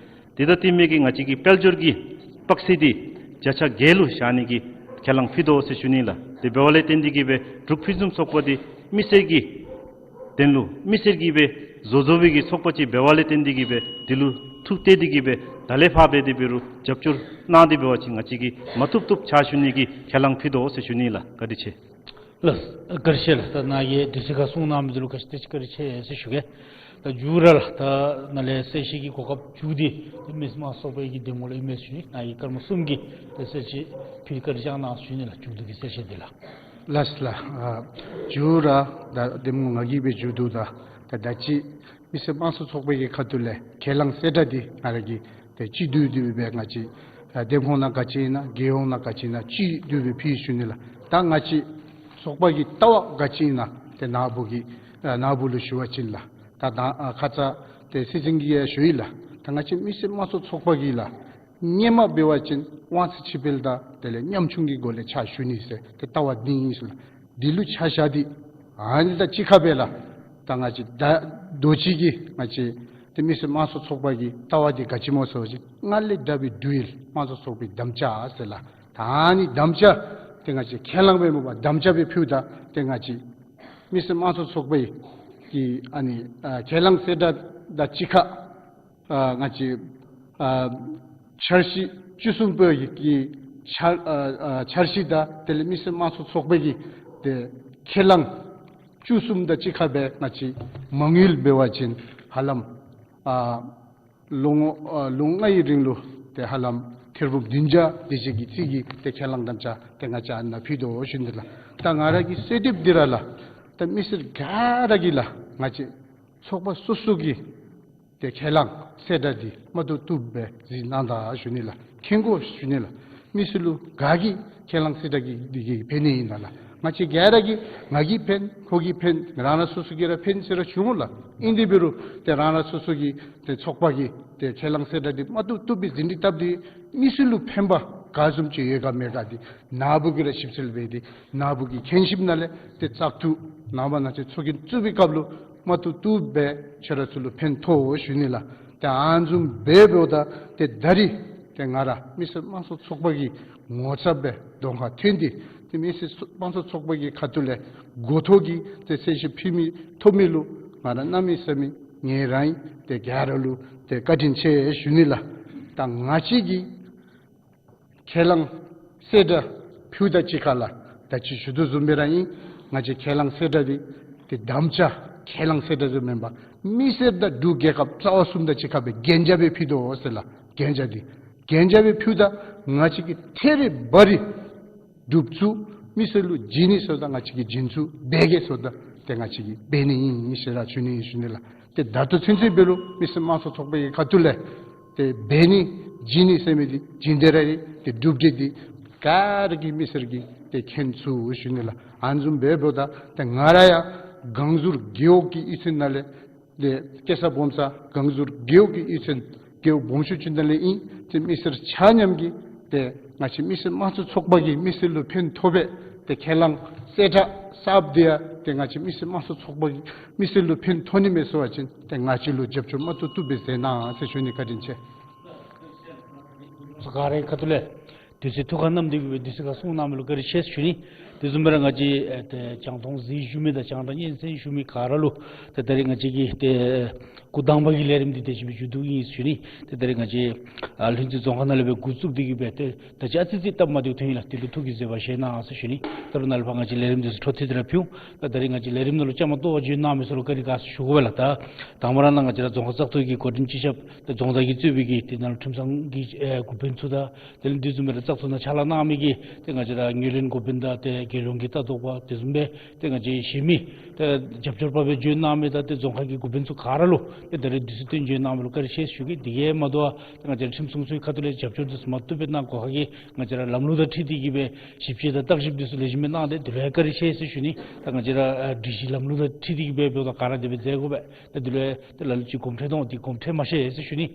འདི་དང་བསྟུན་མི་གི་ང་བཅས་ཀྱི་དཔལ་འབྱོར་གྱི་དཔག་ཚད་འདི་བརྒྱ་ཆ་བརྒྱད་ལུ་བཞག་ནི་གི་ཁས་བླངས་ཕུལ་དོ་ཟེར་ཞུ་ནི་ལགས། དེ་འབདཝ་ལས་བརྟེན་ཏེ་གིས་སྦེ་འབྲུག་ཕུན་སུམ་ཚོགས་པ་འདི་མི་སེར་གྱི་དོན་ལུ་མི་སེར་གྱིས་སྦེ་བཟོ་བཟོ་བའི་གི་ཚོགས་པ་ཅིག་འབདཝ་ལས་བརྟེན་ཏེ་གིས་སྦེ་འདི་ལུ་ཐུགས་གཏད་དེ་གིས་སྦེ་ད་ལས་ཕར་འབད་དེ་འབད་རུང་རྒྱབ་སྐྱོར་གནང་སྟེ་འབད་བ་ཅིན་ང་བཅས་ཀྱིས་མ་བཏུབ་བཏུབ་ཕྱག་ཞུ་ནི་གི་ཁས་བླངས་ཕུལ་དོ་ཟེར་ཞུ་ནི་ལགས། བཀའ་དྲིན་ཆེ། ལགས་བཀའ་དྲིན་ཆེ་ལགས། ད་ནཱ་གིས་དུས་ཚོད་ཁར་གསུང་གནང་མི་འདི་ལུ་ག་ཅི་དེ་ཅིག་བཀའ་དྲིན་ཆེ་ཟེར་ཞུ་གེ། ད་མཇུག་ར་ལགས་ད་ནཱ་ལས་གསལ་བཤད་ཀྱི་གོ་སྐབས་མཇུག་འདི་མི་སེར་དམངས་གཙོ་ཚོགས་པའི་གི་གདམ་ངོ་ལུ་ཨིན་མས་ཞུ་ནི། ནཱ་གིས་སྐར་མ་གསུམ་གྱི་ད་གསལ་བཤད་ཕུལ་བཀའ་དྲིན་བསྐྱང་གནང་ཞུ་ནི་ལགས། མཇུག་བསྡུ་གི་གསལ་བཤད་འདི་ལགས། ལགས་ལགས། ཨ་མཇུག་ར་ད་གདམ་ངོ་ང་གིས་སྦེ་མཇུག་བསྡུཝ་ད་ད་ད་ཅི་མི་སེར་དམངས་གཙོ་ཚོགས་པའི་གི་ཁ་ཐུག་ལས་ཁས་བླངས་གསལ་བསྒྲགས་འདི་ང་ར་གིས་ཏེ་སྤྱི་འཐུས་འདི་སྦེ་ང་བཅས་ཨ་འདེམས་ཁོངས་ནང་ག་ཅི་ཨིན་ན་རྒྱལ་ཡོངས་ནང་ག་ཅི་ཨིན་ན་སྤྱི་འཐུས་སྦེ་ཕུལ་ཞུ་ནི་ལགས། ད་ང་བཅས་ཚོགས་པ་གི་ལྟ་བ་ག་ཅི་ཨིན་ན་ཏེ་ནཱ་བུ་གིས་ཨ་ནཱ་བུ་ལུ་ཞུ་བ་ཅིན་ལགས། ད་ད་ཨ་ཁ་ཙ་ཏེ་སྲིད་འཛིན་གྱིས་ཡང་ཞུ་ཡི་ལགས། ད་ང་བཅས་མི་སེར་དམངས་གཙོ་ཚོགས་པ་གིས་ལགས་སྔོན་མ་འབད་བ་ཅིན་དབང་ཚད་ཕྱེ་འབལ་དང་དེ་ལས་ཉམ་ཆུང་གི་སྒོ་ལས་ཕྱག་ཞུ་ནི་ཟེར་ཏེ་ལྟ་བ་འདི་ཨིན་ཟེར་ལགས། འདི་ལུ་ཆ་བཞག་སྟེ་ཨ་ནི་དང་གཅིག་ཁར་སྦེ་ལགས་ད་ང་བཅས་ད་རྡོ་རྗེ་གི་ང་བཅས་ཏེ་མི་སེར་དམངས་གཙོ་ཚོགས་པ་གི་ལྟ་བ་འདི་ག་ཅི་སྨོ་ཟེར་བ་ཅིན་སྔར་ལས་དྲག་པའི་དྲུང་ཡིག་དམངས་གཙོ་ཚོགས་པའི་དམ་བཅའ་ཟེར་ལགས། ད་ཨ་ནི་དམ་བཅའ་ཏེ་ང་བཅས་ཁས་བླངས་སྦེ་མེན་པར་དམ་བཅའ་སྦེ་ཕུལཝ་ད་ཏེ་ང་བཅས་མི་སེར་དམངས་གཙོ་ཚོགས་པའི་གི་ཨ་ནི་ཨ་ཁས་བླངས་གསལ་བསྒྲགས་དང་གཅིག་ཁར་ཨ་ང་བཅས་ཨ་འཆར་གཞི་བཅུ་གསུམ་པའི་གི་འཆར་ཨ་ཨ་འཆར་གཞི་དང་དེ་ལས་མི་སེར་དམངས་གཙོ་ཚོགས་པའི་གི་ཏེ་ཁས་བླངས་བཅུ་གསུམ་དང་གཅིག་ཁར་སྦེ་ང་བཅས་མ་དངུལ་འབད་བ་ཅིན་ཧ་ལམ་ཨ་ལོ་ངོ་ཨ་ལོ་ལྔའི་རིང་ལུ་ཏེ་ཧ་ལམ་ཐེར་འབུམ་བདུན་བརྒྱ་དེ་ཅིག་གི་རྩིས་ཀྱི་ཏེ་ཁས་བླངས་དམ་བཅའ་ཏེ་ང་བཅས་ཨ་ནཱ་ཕུལ་དོ་ཞུ་ནི་ལགས། ད་ང་ར་གི་གསོལ་འདེབས་འདི་ར་ལགས། ད་མི་སེར་ག་ར་གིས་ལགས་ང་བཅས་ཚོགས་པ་སོ་སོ་གི་ཏེ་ཁས་བླངས་གསལ་བསྒྲགས་འདི་མ་བཏུབ་བཏུབ་སྦེ་གཟིགས་གནང་ད་ཞུ་ནི་ལགས། མཁྱེན་དགོ་ཞུ་ནི་ལགས། མི་སེར་ལུ་ག་གིས་ཁས་བླངས་གསལ་བསྒྲགས་འདི་གིས་ཕན་ནི་ཨིན་ན་ལགས། ང་བཅས་ག་ར་གིས་ང་གིས་ཕན་ཁོ་གིས་ཕན་རང་རང་སོ་སོ་གིས་ར་ཕན་ཟེར་ར་བྱུང་ལགས། ཨིན་དེ་འབད་རུང་ཏེ་རང་རང་སོ་སོ་གི་ཏེ་ཚོགས་པ་གི་ཏེ་ཁས་བླངས་གསལ་བསྒྲགས་འདི་མ་བཏུབ་བཏུབ་སྦེ་ཟིན་བྲིས་བཏབ་སྟེ་མི་སེར་ལུ་ཕན་པ་ག་བཟུམ་ཅིག་ཡོད་ག་མེད་ག་འདི་ནཱ་བུ་གིས་ར་ཞིབ་འཚོལ་འབད་དེ་ནཱ་བུ་གི་མཁྱེན་ཞིབ་ནང་ལས་ཏེ་བཙག་འཐུ་ནང་པ་ནང་ཆེན་ཚོགས་རྒྱན་བཙུགས་པའི་སྐབས་ལུ་མ་བཏུབ་བཏུབ་སྦེ་ཁྱེད་ར་ཚུ་ལུ་ཕན་ཐོགས་ཞུ་ནི་ལགས། ཏེ་ཨ་ནི་བཟུམ་སྦེ་འབདཝ་ད་ཏེ་ད་རིས་ཏེ་ང་ར་མི་སེར་དམངས་གཙོ་ཚོགས་པ་གི་ངོ་ཚབ་སྦེ་གདོང་ཁར་ཐོན་ཏེ་ཏེ་མི་སེར་དམངས་གཙོ་ཚོགས་པ་གི་ཁ་ཐུག་ལས་འགོ་ཐོག་གི་ཏེ་གསལ་བཤད་ཕུལ་མི་ཐོབ་མི་ལུ་ང་ར་གནམ་མེད་ས་མེད་ངལ་རངས་ཨིན། ཏེ་ག་ར་ལུ་ཏེ་བཀའ་དྲིན་ཆེ་ཞུ་ནི་ལགས། ད་ང་བཅས་ཀྱིས་ཁས་བླངས་གསལ་བསྒྲགས་ཕུལཝ་ད་གཅིག་ཁར་ལགས། ད་ཅི་ཞུ་དོ་བཟུམ་སྦེ་ར་ཨིན། ང་བཅས་ཁས་བླངས་གསལ་བསྒྲགས་འདི་ཏེ་དམ་བཅའ་ཁས་བླངས་གསལ་བསྒྲགས་ཟེར་མེན་པར་མི་སེར་དང་འབྲུག་རྒྱལ་ཁབ་རྩ་བ་གསུམ་དང་གཅིག་ཁར་སྦེ་གན་རྒྱ་སྦེ་ཕུལ་དོ་ཟེར་ལགས། གན་རྒྱ་འདི་གན་རྒྱ་སྦེ་ཕུལཝ་ད་ང་བཅས་ཀྱིས་ཐད་རི་བ་རི་སྒྲུབ་ཚུགས་མི་སེར་ལུ་བྱིན་ནི་ཟེརཝ་ད་ང་བཅས་ཀྱིས་བྱིན་ཚུགས། འབད་གེ་ཟེརཝ་ད་ཏེ་ང་བཅས་ཀྱིས་འབད་ནི་ཨིན་ཟེར་ར་ཞུ་ནི་ཨིན་ཞུ་ནི་ལགས། ཏེ་ད་ལྟོ་ཚུན་ཚོད་འབད་རུང་མི་སེར་དམངས་གཙོ་ཚོགས་པའི་ཁ་ཐུག་ལས་ཏེ་འབད་ནི་བྱིན་ནི་ཟེར་མི་འདི་བྱིན་ཏེ་ར་ཨིན། ཏེ་སྒྲུབ་སྟེ་འདི་ག་ར་གིས་མི་སེར་གྱིས་ཏེ་མཁྱེན་ཚུགས་ཞུ་ནི་ལགས། ཨ་ནི་བཟུམ་སྦེ་འབདཝ་ད་ཏེ་ང་ར་ཡང་སྒང་ཟུར་རྒེད་འོག་གི་གཡུས་ཚན་ནང་ལས་ཏེ་སྐྱེས་ས་སྦོམ་ས་སྒང་ཟུར་རྒེད་འོག་གི་གཡུས་ཚན་རྒེད་འོག་སྦོམ་ཤོས་ཅིག་ནང་ལས་ཨིན། ཏེ་མི་སེར་ཆ་མཉམ་གྱིས་ཏེ་ང་བཅས་མི་སེར་དམངས་གཙོ་ཚོགས་པ་གིས་མི་སེར་ལུ་ཕན་ཐོགས་པའི་ཏེ་ཁས་བླངས་གསལ་བསྒྲགས་གསརཔ་འདི་ཡང་ཏེ་ང་བཅས་མི་སེར་དམངས་གཙོ་ཚོགས་པ་གིས་མི་སེར་ལུ་ཕན་ཐོགས་ནི་མས་ཟེར་བ་ཅིན་ཏེ་ང་བཅས་ལུ་རྒྱབ་སྐྱོར་མ་བཏུབ་བཏུབ་སྦེ་མཛད་གནང་ཟེར་ཞུ་ནི། བཀའ་དྲིན་ཆེ། ག་རའི་ཁ་ཐུག་ལས་དུས་ཚོད་ཐུགས་ཁར་བསྣམས་ཏེ་གི་སྦེ་དུས་ཚོད་ཁར་གསུང་གནང་མི་ལུ་བཀའ་དྲིན་ཆེ་ཞུ་ནི། དེ་བཟུམ་སྦེ་ར་ང་བཅས་ཨེ་ཏེ་རྒྱང་མཐོང་གཟིགས་བཞུགས་མི་དང་རྒྱང་བསྒྲགས་སྙན་གསན་བཞུགས་མི་ག་ར་ལུ་ཏེ་ད་རིས་ང་བཅས་ཀྱི་ཏེ་སྐུ་དང་པ་གི་ལས་རིམ་འདི་དེ་བཞིན་སྦེ་མཇུག་བསྡུ་ཨིན་ཞུ་ནི། ཏེ་ད་རིས་ང་བཅས་ཨ་ལྷུན་རྩེ་རྫོང་ཁག་ནང་ལས་སྦེ་འགོ་བཙུགས་ཏེ་གི་སྦེ་ཏེ་ད་ཅི་ཨ་ཙི་ཅིག་སྟབས་མ་བདེཝ་ཐོན་ཡི་ལགས། དེ་ལུ་ཐུགས་ཀྱིས་བཟོད་པ་བཞེས་གནང་ཟེར་ཞུ་ནི། ད་རུང་ནཱ་ལས་ཕར་ང་བཅས་ལས་རིམ་འདི་ཚུ་འཕྲོ་མཐུད་དེ་ར་ཕུལ། ད་ད་རིས་ང་བཅས་ལས་རིམ་ནང་ལུ་བཅའ་མར་གཏོགས་བྱོན་གནང་མི་ཚུ་ལུ་བཀའ་དྲིན་དགའ་ཟེར་ཞུ་དགོ་པས་ལགས། ད་དང་པ་ར་ནཱ་ང་བཅས་ར་རྫོང་ཁག་བཙག་འཐུ་གི་འགོ་འདྲེན་སྤྱི་ཁྱབ་ཏེ་རྫོང་བདག་གིས་གཙོས་པའི་གི་ཏེ་ནཱ་ལུ་ཁྲིམས་སྲུང་གི་ཨེ་འགོ་དཔོན་ཚུ་དང་དེ་ལས་དེ་བཟུམ་སྦེ་ར་བཙག་འཐུ་ནང་ཕྱག་ལཱ་གནང་མི་གི་ཏེ་ང་བཅས་ར་ངོས་ལེན་འགོ་དཔོན་དང་ཏེ་རྒྱལ་ཡོངས་ཀྱི་ལྟ་རྟོག་པ་དེ་བཟུམ་སྦེ་ཏེ་ང་བཅས་གཞན་མི་ཏེ་རྒྱབ་སྐྱོར་པ་སྦེ་བྱོན་གནང་མི་དང་ཏེ་རྫོང་ཁག་གི་འགོ་དཔོན་ཚུ་ག་ར་ལུ་ཏེ་ད་རིས་དུས་ཚོད་བཏོན་བྱོན་གནང་མི་ལུ་བཀའ་དྲིན་ཆེ་ཞུ་གེ། དེ་གིས་མ་དོ་བར་ཏེ་ང་བཅས་ར་ཁྲིམས་སྲུང་ཚུའི་ཁ་ཐུག་ལས་རྒྱབ་སྐྱོར་འདི་ཚུ་མ་བཏུབ་པས་གནང་དགོ་ཁ་གི་ང་བཅས་ར་ལམ་ལུགས་དང་འཁྲིལ་ཏེ་གི་སྦེ་ཞིབ་དཔྱད་དང་བརྟག་ཞིབ་འདི་ཚུ་ལེགས་ཤོམ་སྦེ་གནང་སྟེ་དེ་ལུ་ཡང་བཀའ་དྲིན་ཆེ་ཟེར་ཞུ་ནི། ད་ང་བཅས་ར་ཨ་སྒྲིག་གཞི་ལམ་ལུགས་དང་འཁྲིལ་ཏེ་གི་སྦེ་འབདཝ་ད་ག་ར་དེ་སྦེ་མཛད་དགོ་པས། ད་དེ་ལུ་ཡང་ཏེ་ལ་ལུ་ཅིག་གོམ་འགྲིག་འདུག། དེ་གོམ་འགྲིག་མ་ཤེས་ཟེར་ཞུ་ནི།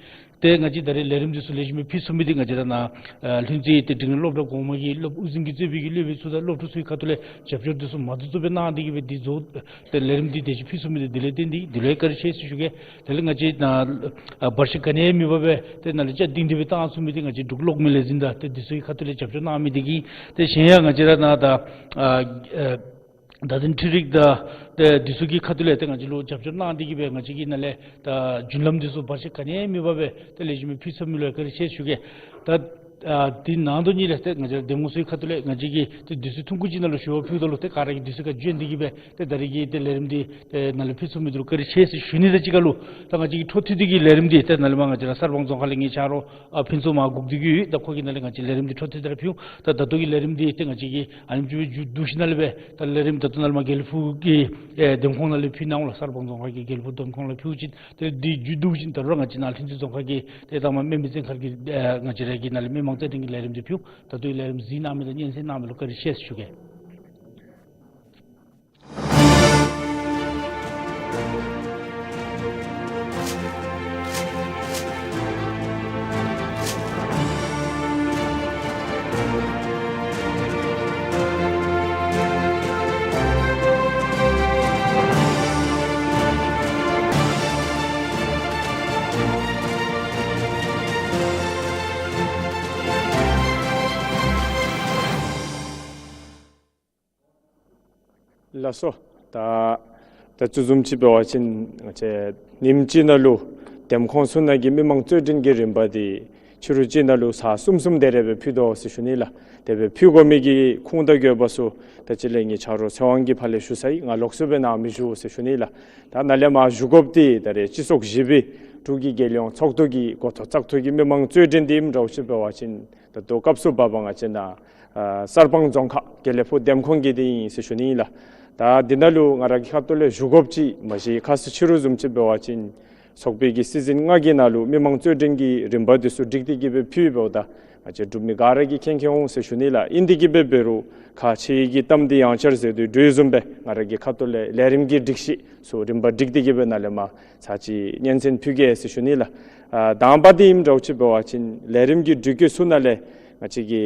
ཏེ་ང་བཅས་ད་རིས་ལས་རིམ་འདི་ཚུ་ལེགས་ཤོམ་སྦེ་ཕུལ་ཚུགས་མི་འདི་ང་བཅས་ར་ནཱ་ཨ་ལྷུན་རྩེ་ཏེ་འབྲིང་རིམ་སློབ་གྲྭ་གོང་མ་གི་སློབ་དབུ་འཛིན་གྱིས་གཙོས་པའི་གི་སློབ་དཔོན་ཚུ་དང་སློབ་ཕྲུག་ཚུའི་ཁ་ཐུག་ལས་རྒྱབ་སྐྱོར་འདི་ཚུ་མ་བཏུབ་བཏུབ་སྦེ་གནང་སྟེ་གི་སྦེ་འདི་བཟོ་ཏེ་ལས་རིམ་འདི་དེ་ཅིག་ཕུལ་ཚུགས་མི་འདི་དེ་ལས་བརྟེན་ཏེ་དེ་ལུ་ཡང་བཀའ་དྲིན་ཆེ་ཟེར་ཞུ་གེ། དེ་ལས་ང་བཅས་ནཱ་ཨ་བར་ཆད་ག་ནི་ཡང་མེད་པར་སྦེ་ཏེ་ནཱ་ལས་ཅ་གཏིང་དེ་སྦེ་བཏང་ཚུགས་མི་འདི་ང་བཅས་འབྲུག་གློག་མེ་ལས་འཛིན་དང་ཏེ་འདི་ཚུ་གི་ཁ་ཐུག་ལས་རྒྱབ་སྐྱོར་གནང་མི་འདི་གིས། ཏེ་གཞན་ཡང་ང་བཅས་ར་ནཱ་ད་ཨ་ཨ་བརྡ་དོན་འཕྲུལ་རིག་དང་ཏེ་འདི་ཚུ་གི་ཁ་ཐུག་ལས་ཏེ་ང་བཅས་ལུ་རྒྱབ་སྐྱོར་གནང་སྟེ་གི་སྦེ་ང་བཅས་ཀྱིས་ནཱ་ལས་ད་རྒྱུན་ལམ་འདི་ཚུ་བར་ཆད་ག་ནི་ཡང་མེད་པར་སྦེ་ཏེ་ལེགས་ཤོམ་སྦེ་ཕུལ་ཚུགས་མི་ལུ་ཡང་བཀའ་དྲིན་ཆེ་ཟེར་ཞུ་གེ། ད་ཨ་འདི་ནང་དོན་གཉིས་ལས་ཏེ་ང་བཅས་ར་འདེམས་ངོ་ཚུའི་ཁ་ཐུག་ལས་ང་བཅས་ཀྱིས་ཏེ་དུས་ཚོད་ཐུང་ཀུ་ཅིག་ནང་ལུ་ཞུ་བ་ཕུལཝ་ད་ལུ་ཏེ་ག་ར་གིས་དུས་ཚོད་ཁར་བྱོན་ཏེ་གི་སྦེ་ཏེ་ད་རིས་ཀྱི་ཏེ་ལས་རིམ་འདི་ཏེ་ནཱ་ལས་ཕུལ་ཚུགས་མི་འདི་ལུ་བཀའ་དྲིན་ཆེ་ཟེར་ཞུ་ནི་དང་གཅིག་ཁར་ལུ་ད་ང་བཅས་ཀྱི་འཕྲོ་མཐུད་དེ་གི་ལས་རིམ་འདི་ཏེ་ནཱ་ལས་མར་ང་བཅས་ར་གསར་སྤང་རྫོང་ཁག་ལས་ངེའི་ཆ་རོགས་ཨ་ཕུན་ཚོགས་མར་སྒུག་སྟེ་གི་ཡོད། ད་ཁོ་གིས་ནཱ་ལས་ང་བཅས་ལས་རིམ་འདི་འཕྲོ་མཐུད་དེ་ར་ཕུལ། ད་ད་ལྟོ་གི་ལས་རིམ་འདི་ཏེ་ང་བཅས་ཀྱིས་ཨ་ནེམ་ཅིག་སྦེ་མཇུག་བསྡུ་ཞིནམ་ལས་སྦེ་ད་ལས་རིམ་ད་ལྟོ་ནཱ་ལས་མར་དགེ་ལེགས་ཕུག་གི་ཨེ་འདེམས་ཁོངས་ནང་ལས་ཕུལ་གནང་འོང་ལགས། གསར་སྤང་རྫོང་ཁག་གི་དགེ་ལེགས་ཕུག་འདེམས་ཁོངས་ལས་ཕུལ་ཅི། ད་རིས་འདི་མཇུག་བསྡུ་ཞིནམ་ད་རུང་ར་ང་བཅས་ནཱ་ལྷུན་རྩེ་རྫོང་ཁག་གི་ཏེ་ད་མར་སྨན་སྦྱིན་བཙན་མཁར་གྱི་ཨེ་ང་བཅས་ར་གི་ནཱ་ལས་མི་མང་རྩོད་འགྲན་གྱི་ལས་རིམ་འདི་ཕུལ། ད་ལྟོ་གི་ལས་རིམ་གཟིགས་གནང་མི་དང་སྙན་གསན་གནང་མི་ལུ་བཀའ་དྲིན་ཆེ་ཟེར་ཞུ་གེ། ལགས་སོ། ད་ད་ཅི་བཟུམ་ཅིག་འབད་བ་ཅིན་ང་བཅས་ཉིནམ་གཅིག་ནང་ལུ་འདེམས་ཁོངས་ཚུ་ནང་གི་མི་མང་རྩོད་འགྲན་གྱི་རིམ་པ་འདི་ཕྱི་རུ་གཅིག་ནང་ལུ་ཚར་གསུམ་གསུམ་དེ་རེ་སྦེ་ཕུལ་དོ་ཟེར་ཞུ་ནི་ལགས། དེ་སྦེ་ཕུལ་དགོ་མི་གི་ཁུངས་དང་དགོས་པ་ཚུ་ད་ཅི་ལས་ངེའི་ཆ་རོགས་ཚེ་དབང་གིས་ཕར་ལས་ཞུ་ཚར་ཡི། ང་ལོགས་སུ་སྦེ་ནཱ་མི་ཞུ་ཟེར་ཞུ་ནི་ལགས། ད་ནཱ་ལས་མར་ཞུ་དགོཔ་འདི་ད་རེས་སྤྱི་ཚོགས་བཞི་པའི་འབྲུག་གི་རྒྱལ་ཡོངས་ཚོགས་འདུ་གི་འགོ་ཐོག་བཙག་འཐུ་གི་མི་མང་རྩོད་འགྲན་འདི་ཨིནམ་འདྲཝ་ཅིག་འབད་བ་ཅིན་ད་ལྟོ་སྐབས་སུ་བབ་པ་ང་བཅས་ནཱ་ཨ་གསར་སྤང་རྫོང་ཁག་དགེ་ལེགས་ཕུག་འདེམས་ཁོངས་ཀྱི་འདི་ཨིན་ཟེར་ཞུ་ནི་ཨིན་ལགས། ད་འདི་ནང་ལུ་ང་ར་གི་ཁ་ཐུག་ལས་ཞུ་དགོཔ་ཅིག་མ་གཞི་ཁ་ཙ་ཕྱི་རུ་བཟུམ་ཅིག་འབད་བ་ཅིན་ཚོགས་པའི་གི་སྲིད་འཛིན་ལྔ་གི་ནང་ལུ་མི་མང་རྩོད་འགྲན་གྱི་རིམ་པ་འདི་ཚུ་སྒྲིག་སྟེ་གི་སྦེ་ཕུལ་འབདཝ་ད་ང་བཅས་འབྲུག་མི་ག་ར་གིས་མཁྱེན་མཁྱེནམ་འོང་ཟེར་ཞུ་ནི་ལགས། ཨིན་དེ་གི་སྦེ་འབད་རུང་ཁག་ཆེ་བའི་གི་གཏམ་འདི་ཡང་བསྐྱར་ཟེར་དོ་བཟུམ་སྦེ་ང་ར་གི་ཁ་ཐུག་ལས་ལས་རིམ་གྱི་སྒྲིག་གཞི་ཚུ་རིམ་པ་སྒྲིག་སྟེ་གི་སྦེ་ནཱ་ལས་མར་ཚར་གཅིག་སྙན་གསན་ཕུལ་གེ་ཟེར་ཞུ་ནི་ལགས། ཨ་དང་པ་འདི་ཨིནམ་འདྲཝ་ཅིག་འབད་བ་ཅིན་ལས་རིམ་གྱི་སྒྲིག་བཀོད་ཚུ་ནང་ལས་ང་བཅས་ཀྱི་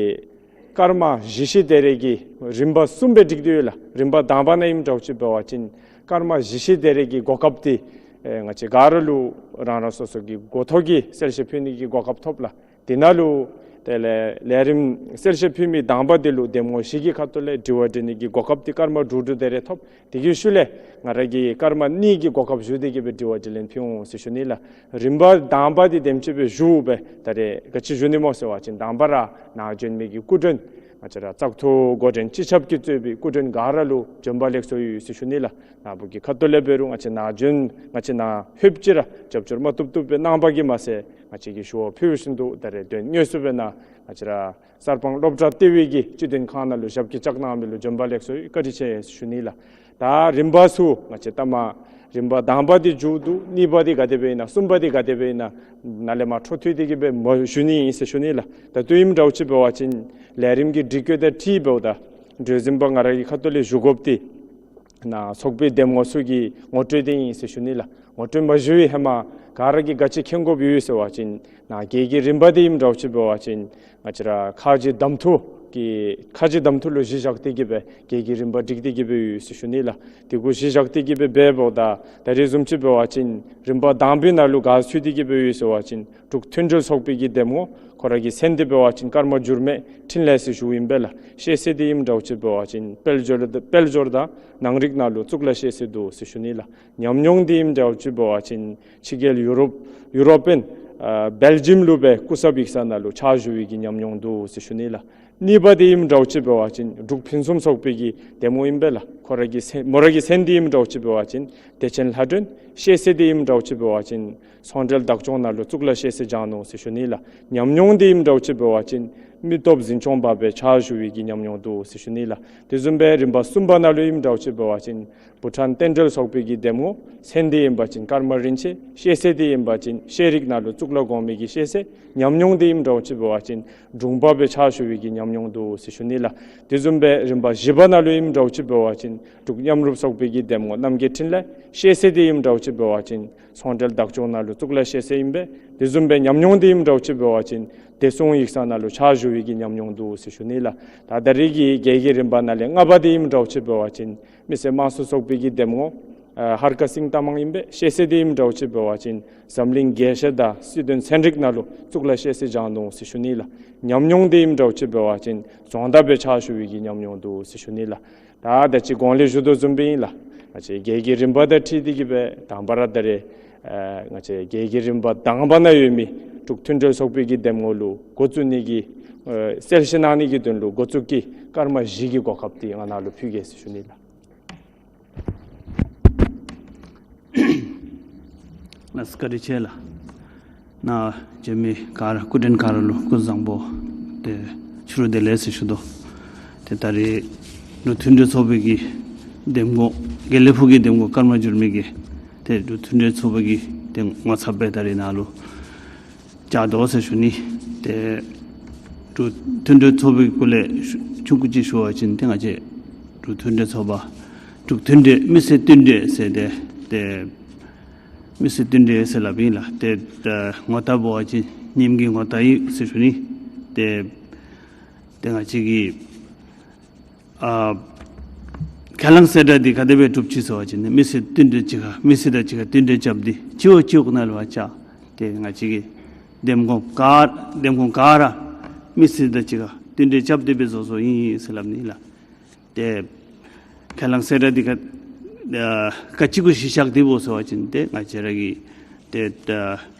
སྐར་མ་བཞི་བཞི་དེ་རེ་གི་རིམ་པ་གསུམ་སྦེ་སྒྲིག་སྟེ་ཡོད་ལགས། རིམ་པ་དང་པ་ནང་ཨིནམ་འདྲཝ་ཅིག་འབད་བ་ཅིན་སྐར་མ་བཞི་བཞི་དེ་རེ་གི་གོ་སྐབས་འདི་ཨེ་ང་བཅས་ག་ར་ལུ་རང་རང་སོ་སོ་གི་འགོ་ཐོག་གི་གསལ་བཤད་ཕུལ་ནི་གི་གོ་སྐབས་ཐོབ་ལགས། དེ་ནང་ལུ་དེ་ལས་ལས་རིམ་གསལ་བཤད་ཕུལ་མི་དང་པ་འདི་ལུ་གདམ་ངོ་བཞི་གི་ཁ་ཐུག་ལས་དྲི་བ་དྲི་ནི་གི་གོ་སྐབས་འདི་སྐར་མ་དྲུག་དྲུག་དེ་རེ་ཐོབ། དེ་གི་ཤུལ་ལས་ང་ར་གིས་སྐར་མ་གཉིས་ཀྱི་གོ་སྐབས་ཞུ་སྟེ་གི་སྦེ་དྲི་བ་དྲིས་ལན་ཕུལ་འོང་ཟེར་ཞུ་ནི་ལགས། རིམ་པ་དང་པ་འདི་དེམ་ཅིག་སྦེ་ཞུ་སྦེ་ད་རེས་ག་ཅི་ཞུ་ནི་སྨོ་ཟེར་བ་ཅིན་དང་པ་ར་ནཱ་བྱོན་མི་གི་སྐུ་མགྲོན་ང་བཅས་ར་བཙག་འཐུ་འགོ་འདྲེན་སྤྱི་ཁྱབ་ཀྱིས་གཙོས་པའི་སྐུ་མགྲོན་ག་ར་ལུ་བྱོན་པ་ལེགས་སོ་ཡོད་ཟེར་ཞུ་ནི་ལགས། ནཱ་བུ་གི་ཁ་ཐུག་ལས་འབད་རུང་ང་བཅས་ནཱ་བྱོན་ང་བཅས་ནཱ་ལྷོདཔ་ཅིག་ར་རྒྱབ་སྐྱོར་མ་བཏུབ་བཏུབ་སྦེ་གནང་པ་གིས་མ་ཚད་ང་བཅས་ཀྱིས་ཞུ་བ་ཕུལ་བཞིན་དུ་ད་རེས་དོན་དངོས་སུ་སྦེ་ནཱ་ང་བཅས་ར་གསར་སྤང་སློབ་གྲྭ་ལྟེ་བའི་གི་སྤྱི་དོན་ཁང་ནང་ལུ་ཞབས་ཀྱིས་བཅགས་གནང་མི་ལུ་བྱོན་པ་ལེགས་སོ་ཡོད་བཀའ་དྲིན་ཆེ་ཞུ་ནི་ལགས། ད་རིམ་པ་ཚུ་ང་བཅས་ལྟ་མ་རིམ་པ་དང་པ་འདི་མཇུག་བསྡུ། གཉིས་པ་འདི་ག་དེ་སྦེ་ཨིན་ན་གསུམ་པ་འདི་ག་དེ་སྦེ་ཨིན་ན་ནཱ་ལས་མར་འཕྲོ་མཐུད་དེ་གི་སྦེ་མ་ཞུ་ནི་ཨིན་ཟེར་ཞུ་ནི་ལགས། ད་ལྟོ་ཨིནམ་འདྲཝ་ཅིག་འབད་བ་ཅིན་ལས་རིམ་གྱི་སྒྲིག་བཀོད་དང་འཁྲིལ་འབདཝ་ད་གྲོས་འཛིན་པ་ང་ར་གི་ཁ་ཐུག་ལས་ཞུ་དགོཔ་འདི་ནཱ་ཚོགས་པའི་གདམ་ངོ་ཚུ་གི་ངོ་སྤྲོད་འདི་ཨིན་ཟེར་ཞུ་ནི་ལགས། ངོ་སྤྲོད་མ་ཞུ་བའི་ཧེ་མ་ག་ར་གིས་ག་ཅི་མཁྱེན་དགོཔ་ཡོད་ཟེར་བ་ཅིན་ནཱ་རྒྱལ་གྱི་རིམ་པ་འདི་ཨིནམ་འདྲཝ་ཅིག་འབད་བ་ཅིན་ང་བཅས་ར་ཁ་རྗེ་གདམ་འཐུ་གི་ཁ་རྗེ་གདམ་འཐུ་ལུ་གཞི་བཞག་སྟེ་གི་སྦེ་རྒྱལ་གྱི་རིམ་པ་སྒྲིག་སྟེ་གི་སྦེ་ཡོད་ཟེར་ཞུ་ནི་ལགས། དེ་གུ་གཞི་བཞག་སྟེ་གི་སྦེ་འབད་འབདཝ་ད་ད་རེས་བཟུམ་ཅིག་འབད་བ་ཅིན་རིམ་པ་དང་པའི་ནང་ལུ་ག་ཚུད་དེ་གི་སྦེ་ཡོད་ཟེར་བ་ཅིན་འབྲུག་མཐུན་འབྲེལ་ཚོགས་པའི་གི་གདམ་ངོ་ཁོ་ར་གི་མཚན་འདི་འབད་བ་ཅིན་ཀརྨ་འགྱུར་མེད་འཕྲིན་ལས་ཟེར་ཞུཝ་ཨིན་པས་ལགས། ཤེས་ཚད་འདི་ཨིནམ་འདྲཝ་ཅིག་འབད་བ་ཅིན་དཔལ་འབྱོར་དཔལ་འབྱོར་དང་ནང་རིག་ནང་ལུ་གཙུག་ལག་ཤེས་ཚད་འདུག་ཟེར་ཞུ་ནི་ལགས། ཉམས་མྱོང་འདི་ཨིནམ་འདྲཝ་ཅིག་འབད་བ་ཅིན་ཕྱི་རྒྱལ་ཡུ་རོབ་ཡུ་རོབ་ཨན་ཨ་བེལ་ཇམ་ལུ་སྦེ་སྐུ་ཚབ་ཡིག་ཚང་ནང་ལུ་ཕྱག་ཞུ་བའི་གི་ཉམས་མྱོང་འདུག་ཟེར་ཞུ་ནི་ལགས། གཉིས་པ་འདི་ཨིནམ་འདྲཝ་ཅིག་འབད་བ་ཅིན་འབྲུག་ཕུན་སུམ་ཚོགས་པའི་གི་གདམ་ངོ་ཨིན་པས་ལགས། ཁོ་ར་གི་མཚན་མོ་ར་གི་མཚན་འདི་ཨིནམ་འདྲཝ་ཅིག་འབད་བ་ཅིན་བདེ་ཆེན་ལྷ་སྒྲོན། ཤེས་ཚད་འདི་ཨིནམ་འདྲཝ་ཅིག་འབད་བ་ཅིན་ཚོང་འབྲེལ་བདག་སྐྱོང་ནང་ལུ་གཙུག་ལག་ཤེས་ཚད་སྦྱང་ནུག་ཟེར་ཞུ་ནི་ལགས། ཉམས་མྱོང་འདི་ཨིནམ་འདྲཝ་ཅིག་འབད་བ་ཅིན་མི་སྟོབས་འཛིན་སྐྱོང་འབད་སྦེ་ཕྱག་ཞུ་བའི་གི་ཉམས་མྱོང་འདུག་ཟེར་ཞུ་ནི་ལགས། དེ་བཟུམ་སྦེ་རིམ་པ་གསུམ་པ་ནང་ལུ་ཨིནམ་འདྲཝ་ཅིག་འབད་བ་ཅིན་བྷུ་ཊཱན་རྟེན་འབྲེལ་ཚོགས་པའི་གི་གདམ་ངོ། མཚན་འདི་ཨིན་པ་ཅིན་ཀརྨ་རིན་ཆེན། ཤེས་ཚད་འདི་ཨིན་པ་ཅིན་ཤེས་རིག་ནང་ལུ་གཙུག་ལག་གོང་མའི་གི་ཤེས་ཚད། ཉམས་མྱོང་འདི་ཨིནམ་འདྲཝ་ཅིག་འབད་བ་ཅིན་དྲུང་པ་སྦེ་ཕྱག་ཞུ་བའི་གི་ཉམས་མྱོང་འདུག་ཟེར་ཞུ་ནི་ལགས། དེ་བཟུམ་སྦེ་རིམ་པ་བཞི་པ་ནང་ལུ་ཨིནམ་འདྲཝ་ཅིག་འབད་བ་ཅིན་འབྲུག་མཉམ་རུབ་ཚོགས་པའི་གི་གདམ་ངོ་རྣམ་རྒྱལ་འཕྲིན་ལས། ཤེས་ཚད་འདི་ཨིནམ་འདྲཝ་ཅིག་འབད་བ་ཅིན་ཚོང་འབྲེལ་བདག་སྐྱོང་ནང་ལུ་གཙུག་ལག་ཤེས་ཚད་ཨིན་པས། དེ་བཟུམ་སྦེ་ཉམས་མྱོང་འདི་ཨིནམ་འདྲཝ་ཅིག་འབད་བ་ཅིན་བདེ་སྲུང་ཡིག་ཚང་ནང་ལུ་ཕྱག་ཞུ་བའི་གི་ཉམས་མྱོང་འདུག་ཟེར་ཞུ་ནི་ལགས། ད་ད་རེས་ཀྱི་རྒྱལ་གྱི་རིམ་པ་ནང་ལས་ལྔ་པ་འདི་ཨིནམ་འདྲཝ་ཅིག་འབད་བ་ཅིན་མི་སེར་དམངས་གཙོ་ཚོགས་པའི་གི་གདམ་ངོ་ཨ་ཧར་ཀ་སིང་རྟ་མང་ཨིན་པས། ཤེས་ཚད་འདི་ཨིནམ་འདྲཝ་ཅིག་འབད་བ་ཅིན་འཛམ་གླིང་རྒྱལ་བཤད་དང་སྲིད་དོན་ཚན་རིག་ནང་ལུ་གཙུག་ལག་ཤེས་ཚད་སྦྱང་ནུག་ཟེར་ཞུ་ནི་ལགས། ཉམས་མྱོང་འདི་ཨིནམ་འདྲཝ་ཅིག་འབད་བ་ཅིན་རྫོང་བདག་སྦེ་ཕྱག་ཞུ་བའི་གི་ཉམས་མྱོང་འདུག་ཟེར་ཞུ་ནི་ལགས། ད་ད་ཅི་གོང་ལས་ཞུ་དོ་བཟུམ་སྦེ་ཨིན་ལགས། ང་བཅས་རྒྱལ་གྱི་རིམ་པ་དང་འཁྲིལ་ཏེ་གི་སྦེ་དང་པ་ར་ད་རེས་ཨ་ང་བཅས་རྒྱལ་གྱི་རིམ་པ་དང་པ་ནང་ཡོད་མི་འབྲུག་མཐུན་འབྲེལ་ཚོགས་པའི་གི་གདམ་ངོ་ལུ་འགོ་བཙུགས་ནི་གི་ཨ་གསལ་བཤད་གནང་ནི་གི་དོན་ལུ་འགོ་བཙུགས་ཀྱི་སྐར་མ་བཞི་གི་གོ་སྐབས་འདི་ང་ནཱ་ལུ་ཕུལ་གེ་ཟེར་ཞུ་ནི་ལགས། ལགས་སོ། བཀའ་དྲིན་ཆེ་ལགས། ནཱ་བྱོན་མི་ག་ར་སྐུ་མགྲོན་ག་ར་ལུ་སྐུ་གཟུགས་བཟང་པོ། ཏེ་ཕྱི་རུ་བདེ་ལེགས་ཟེར་ཞུ་དོ། ཏེ་ད་རེས་འབྲུག་མཐུན་འབྲེལ་ཚོགས་པའི་གི་གདམ་ངོ་དགེ་ལེགས་ཕུག་གི་གདམ་ངོ་ཀརྨ་འགྱུར་མེད་ཀྱིས་ཏེ་འབྲུག་མཐུན་འབྲེལ་ཚོགས་པའི་གི་ཏེ་ངོ་ཚབ་སྦེ་ད་རེས་ནཱ་ལུ་བཅར་དོ་ཟེར་ཞུ་ནི། ཏེ་འབྲུག་མཐུན་འབྲེལ་ཚོགས་པའི་སྐོར་ལས་ཆུང་ཀུ་ཅིག་ཞུ་བ་ཅིན་ཏེ་ང་བཅས་འབྲུག་མཐུན་འབྲེལ་ཚོགས་པ་འབྲུག་མཐུན་འབྲེལ་མི་སེར་བསྟུན་གྲོས་ཟེར་ཏེ་ཏེ་མི་སེར་བསྟུན་གྲོས་ཟེར་སླབ་ཨིན་ལགས། ཏེ་ད་ངོ་རྟགས་འབད་བ་ཅིན་ཉིནམ་གྱི་ངོ་རྟགས་ཨིན་ཟེར་ཞུ་ནི། ཏེ་ཏེ་ང་བཅས་ཀྱི་ཨ་ཁས་བླངས་གསལ་བསྒྲགས་འདི་ག་དེ་སྦེ་གྲུབ་ཅི་ཟེར་བ་ཅིན་མི་སེར་བསྟུན་གྲོས་གཅིག་ཁར་མི་སེར་དང་གཅིག་ཁར་བསྟུན་གྲོས་རྐྱབ་སྟེ་སྤྱི་འོག་སྤྱི་འོག་ནང་ལུ་བཅར། ཏེ་ང་བཅས་ཀྱི་གདམ་ངོ་ག་གདམ་ངོ་ག་ར་མི་སེར་དང་གཅིག་ཁར་བསྟུན་གྲོས་རྐྱབ་སྟེ་སྦེ་བཟོ་བཟོཝ་ཨིན་ཟེར་སླབ་ནི་ལགས། ཏེ་ཁས་བླངས་གསལ་བསྒྲགས་འདི་ག་ཨ་ག་ཅི་གུ་གཞི་བཞག་སྟེ་འབད་ཟེར་བ་ཅིན་ཏེ་ང་བཅས་ར་གི་ཏེ་ད་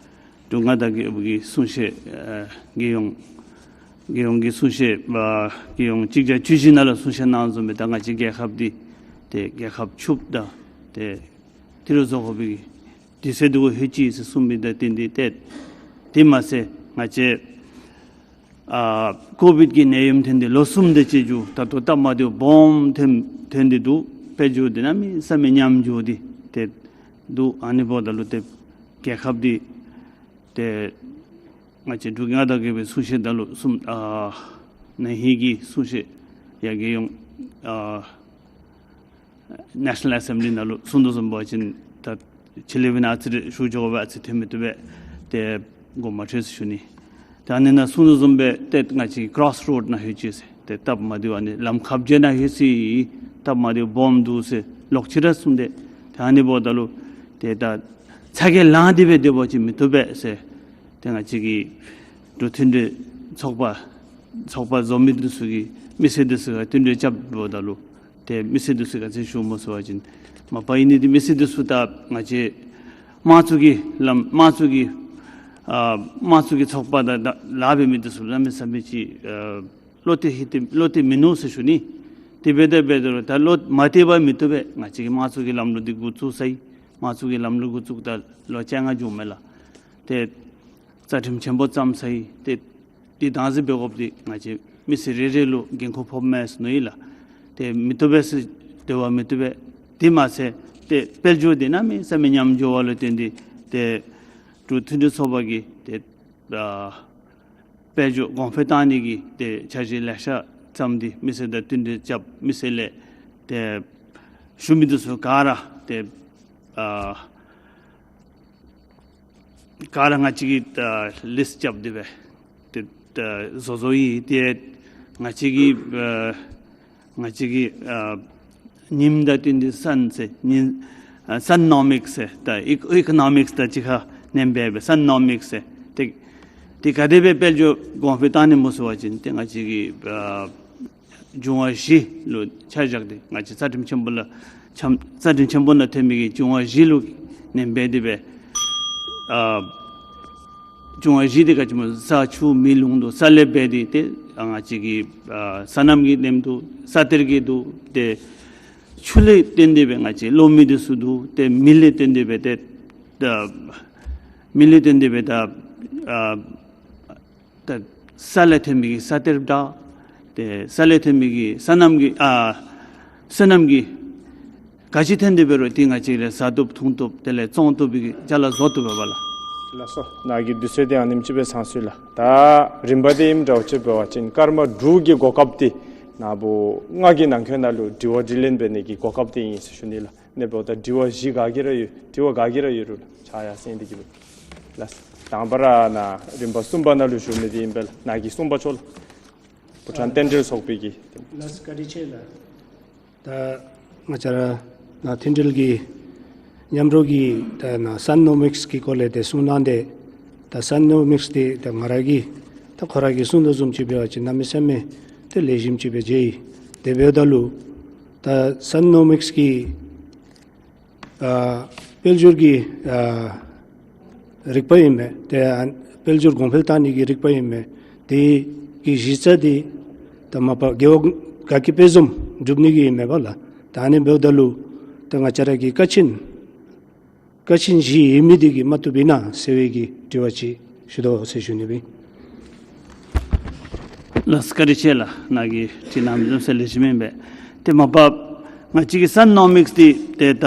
འབྲུག་མངའ་བདག་རྒྱལ་པོ་གི་གསུང་བཤད་ཨ་རྒྱལ་ཡོངས་རྒྱལ་ཡོངས་ཀྱི་གསུང་བཤད་ཨ་རྒྱལ་ཡོངས་གཅིག་བརྒྱ་བཅུ་བཞི་ནང་ལུ་གསུང་བཤད་གནང་བཟུམ་སྦེ་ད་ང་བཅས་རྒྱལ་ཁབ་འདི་ཏེ་རྒྱལ་ཁབ་ཕྱུགཔོ་དང་ཏེ་ཏི་རུ་བཟོ་དགོ་པའི་དུས་ཚོད་འདི་གུ་ལྷོད་ཅི་ཟེར་གསུངས་མི་དང་བསྟུན་ཏེ་ཏེ་དེ་མ་ཚད་ང་བཅས་ཨ་ཀོ་བིཌ་ཀྱི་ནད་ཡམས་ཐོན་ཏེ་ལོ་གསུམ་དེ་ཅིག་འགྱོ། ད་ལྟོ་སྟབས་མ་བདེཝ་སྦོམ་ཐོན་ཐོན་ཏེ་འདུག། དཔལ་འབྱོར་འདི་གནམ་མེད་ས་མེད་ཉམས་འགྱོ་སྟེ་ཏེ་འདུག། ཨ་ནི་འབདཝ་ད་ལུ་ཏེ་རྒྱལ་ཁབ་འདི་ཏེ་ང་བཅས་འབྲུག་རྒྱང་བསྒྲགས་ཀྱིས་སྦེ་གསུང་བཤད་ད་ལུ་གསུངམ་ཨ་ན་ཧིང་གི་གསུང་བཤད་ཡར་རྒྱས་ཡོང་ཨ་ནེ་ཤ་ནཱལ་ཨེ་སེམ་བི་ལི་ནང་ལུ་གསུངས་དོ་བཟུམ་འབད་བ་ཅིན་ད་ཕྱི་ལས་འབད་ནི་ཨ་ཙི་རེ་ཞུ་འགྱོ་བ་ཨ་ཙི་ཐོན་མི་བཏུབ་པས། ཏེ་དགོངསམ་མ་ཁྲེལ་ཟེར་ཞུ་ནི། ད་ཨ་ནི་ནང་གསུངས་དོ་བཟུམ་སྦེ་ཏེ་ང་བཅས་ཀི་ཀྲོསི་རོཌ་ནང་ལྷོད་ཅི་ཟེར་ཏེ་སྟབས་མ་བདེཝ་ཨ་ནི་ལམ་ཁ་བརྒྱད་ནང་ལྷོད་ཅི་སྟབས་མ་བདེཝ་སྦོམ་འདུག་ཟེར་ལོག་ཅི་ར་གསུངས་ཏེ། ད་ཨ་ནི་འབདཝ་ད་ལུ་ཏེ་ད་ཚ་གྱང་ལངས་ཏེ་སྦེ་སྡོད་པ་ཅིན་མི་བཏུབ་པས་ཟེར་ཏེ་ང་བཅས་ཀྱི་འབྲུག་མཐུན་སྒྲིལ་ཚོགས་པ་ཚོགས་པ་བཟོ་མི་འདི་ཚུ་གིས་མི་སེར་འདི་ཚུ་ག་བསྟུན་གྲོས་རྐྱབ་འབདཝ་ད་ལུ་ཏེ་མི་སེར་འདི་ཚུ་ག་ཅི་ཞུཝ་སྨོ་ཟེར་བ་ཅིན་མ་པ་ཨིན་ནི་འདི་མི་སེར་འདི་ཚུ་ད་ང་བཅས་དམངས་གཙོ་གི་ལམ་དམངས་གཙོ་གི་ཨ་དམངས་གཙོ་གི་ཚོགས་པ་དང་ལཱ་འབད་མི་འདི་ཚུ་གནམ་མེད་ས་མེད་ཅིག་ཨ་བློ་གཏད་ཧིང་གཏད་བློ་གཏད་མིན་ནུག་ཟེར་ཞུ་ནི། དེ་འབདཝ་ད་འབདཝ་ད་ལུ་ད་བློ་མ་གཏད་པར་མི་བཏུབ་པས། ང་བཅས་ཀྱིས་དམངས་གཙོ་གི་ལམ་ལུགས་འདི་འགོ་བཙུགས་ཚར་ཡི། དམངས་གཙོ་གི་ལམ་ལུགས་འགོ་བཙུགས་ད་ལོ་བཅོ་ལྔ་འགྱོཝ་མས་ལགས། ཏེ་རྩ་ཁྲིམས་ཆེན་པོ་བརྩམས་ཚར་ཡི། ཏེ་འདི་བདག་འཛིན་འབད་དགོཔ་འདི་ང་བཅས་མི་སེར་རེ་རེ་ལུ་འགན་ཁུར་ཕོགཔ་མས་ཟེར་མནོ་ཡི་ལགས། ཏེ་མི་བཏུབ་པས་ཟེར་སྡོད་པ་མི་བཏུབ་པས། དེ་མ་ཚད་ཏེ་དཔལ་འབྱོར་འདི་གནམ་མེད་ས་མེད་ཉམས་འགྱོ་བ་ལུ་བརྟེན་ཏེ་ཏེ་འབྲུག་མཐུན་སྒྲིལ་ཚོགས་པ་གིས་ཏེ་ཨ་དཔལ་འབྱོར་གོང་འཕེལ་བཏང་ནི་གི་ཏེ་འཆར་གཞི་ལེ་ཤ་བརྩམས་ཏེ་མི་སེར་དང་བསྟུན་གྲོས་རྐྱབ་མི་སེར་ལས་ཏེ་ཞུ་མི་འདི་ཚུ་ག་ར་ཏེ་ཨ་ག་ར་ང་བཅས་ཀྱིས་ཨ་ལིསཊ་རྐྱབ་སྟེ་སྦེ་ཏེ་ཨ་བཟོ་བཟོཝ་ཨིན། ཏེ་ང་བཅས་ཀྱིས་ཨ་ང་བཅས་ཀྱིས་ཨ་ཉིནམ་དང་བསྟུན་ཏེ་སན་ཟེར་ཉིནམ་ཨ་སན་ནོ་མིཀསི་ཟེར་ད་ཨི་ཨི་ཀོ་ནོ་མིཀསི་དང་གཅིག་ཁར་ལེན་སྦེ་སྦེ་སན་ནོ་མིཀསི་ཟེར་ཏེ་ཏེ་ག་དེ་སྦེ་དཔལ་འབྱོར་གོང་འཕེལ་བཏང་ནི་སྨོ་ཟེར་བ་ཅིན་ཏེ་ང་བཅས་ཀྱིས་ཨ་འབྱུང་བ་བཞི་ལུ་ཆ་བཞག་སྟེ་ང་བཅས་རྩ་ཁྲིམས་ཆེན་པོ་ལུ་ཆམ་རྩ་ཁྲིམས་ཆེན་པོ་ནང་ཐོན་མི་གི་འབྱུང་བ་བཞི་ལུ་ལེན་སྦེ་དེ་སྦེ་ཨ་འབྱུང་བ་བཞི་འདི་ག་ཅི་སྨོ་ས་ཆུ་མེ་རླུང་དུ་ས་ལས་འབད་དེ་ཏེ་ཨ་ང་བཅས་ཀྱི་ཨ་སོ་ནམ་གྱི་ལེནམ་འདུག། ས་གཏེར་གྱི་འདུག། ཏེ་ཆུ་ལས་བརྟེན་ཏེ་སྦེ་ང་བཅས་གློག་མེ་འདི་ཚུ་འདུག། ཏེ་མེ་ལས་བརྟེན་ཏེ་སྦེ་ཏེ་ད་མེ་ལས་བརྟེན་ཏེ་སྦེ་ད་ཨ་ད་ས་ལས་ཐོན་མི་གི་ས་གཏེར་དང་ཏེ་ས་ལས་ཐོན་མི་གི་སོ་ནམ་གྱི་ཨ་སོ་ནམ་གྱི་ག་ཅི་ཐོན་ཏེ་འབད་རུང་ཏེ་ང་བཅས་ལས་བཟའ་བཏུབ་འཐུང་བཏུབ་དེ་ལས་བཙོང་བཏུབ་པའི་གི་ཅ་ལ་བཟོ་བཏུབ་པས་ལགས། ལགས་སོ། ནཱ་གི་དུས་ཚོད་འདི་ཨ་ནེམ་ཅིག་སྦེ་ཚང་སོ་ཡི་ལགས། ད་རིམ་པ་འདི་ཨིནམ་འདྲཝ་ཅིག་འབད་བ་ཅིན་སྐར་མ་དྲུག་གི་གོ་སྐབས་འདི་ནངས་པ་ལྔ་གི་ནང་འཁོད་ནང་ལུ་དྲི་བ་དྲིས་ལན་འབད་ནི་གི་གོ་སྐབས་འདི་ཨིན་ཟེར་ཞུ་ནི་ལགས། ཨ་ནི་འབདཝ་ད་དྲི་བ་བཞི་ག་གིས་ར་ཡོད། དྲི་བ་ག་གིས་ར་ཡོད་རུང་ཕྱག་ཡར་སེང་སྟེ་གི་སྦེ། ལགས། དང་པ་ར་ནཱ་རིམ་པ་གསུམ་པ་ནང་ལུ་ཞུ་མི་འདི་ཨིན་པས་ལགས། ནཱ་གི་གསུང་པ་ཆོག་ལགས། ཕོ་བྲང་རྟེན་འབྲེལ་ཚོགས་པའི་གི། ལགས་བཀའ་དྲིན་ཆེ་ལགས། ད་ང་བཅས་ར་ནཱ་མཐུན་སྒྲིལ་གྱི་མཉམ་རོགས་ཀྱིས་ད་ནཱ་སན་ནོ་མིཀསི་གི་སྐོར་ལས་ཏེ་གསུང་གནང་སྟེ་ད་སན་ནོ་མིཀསི་འདི་ད་ང་ར་གིས་ད་ཁོ་ར་གིས་གསུང་དོ་བཟུམ་ཅིག་འབད་བ་ཅིན་གནམ་མེད་ས་མེད་ཏེ་ལེགས་ཤོམ་ཅིག་སྦེ་མཇལ་ཡི། དེ་འབདཝ་ད་ལུ་ད་སན་ནོ་མིཀསི་གི་ཨ་དཔལ་འབྱོར་གྱི་ཨ་རིག་པ་ཨིན་མས། ཏེ་ཨ་དཔལ་འབྱོར་གོང་འཕེལ་བཏང་ནི་གི་རིག་པ་ཨིན་མས། དེ་གི་གཞི་རྩ་འདི་ད་མ་པ་རྒེད་འོག་ག་གིས་དཔེ་བཟུམ་སྒྲུབ་ནི་གི་ཨིན་མས་པ་ལགས། ད་ཨ་ནི་འབདཝ་ད་ལུ་ད་ང་བཅས་ར་གི་ཀ་ཆེན་ཀ་ཆེན་བཞི་ཡོད་མི་འདི་གིས་མ་བཏུབ་ཨིན་ན་ཟེར་བའི་གི་དྲི་བ་ཅིག་ཞུ་དོ་ཟེར་ཞུ་ནི་ཨིན། ལགས་བཀའ་དྲིན་ཆེ་ལགས། ནཱ་གིས་དྲི་གནང་མི་བཟུམ་ཟེར་ལེགས་ཤོམ་ཨིན་པས། ཏེ་མ་པ་ང་བཅས་ཀྱི་སན་ནོ་མིཀསི་འདི་ཏེ་ད་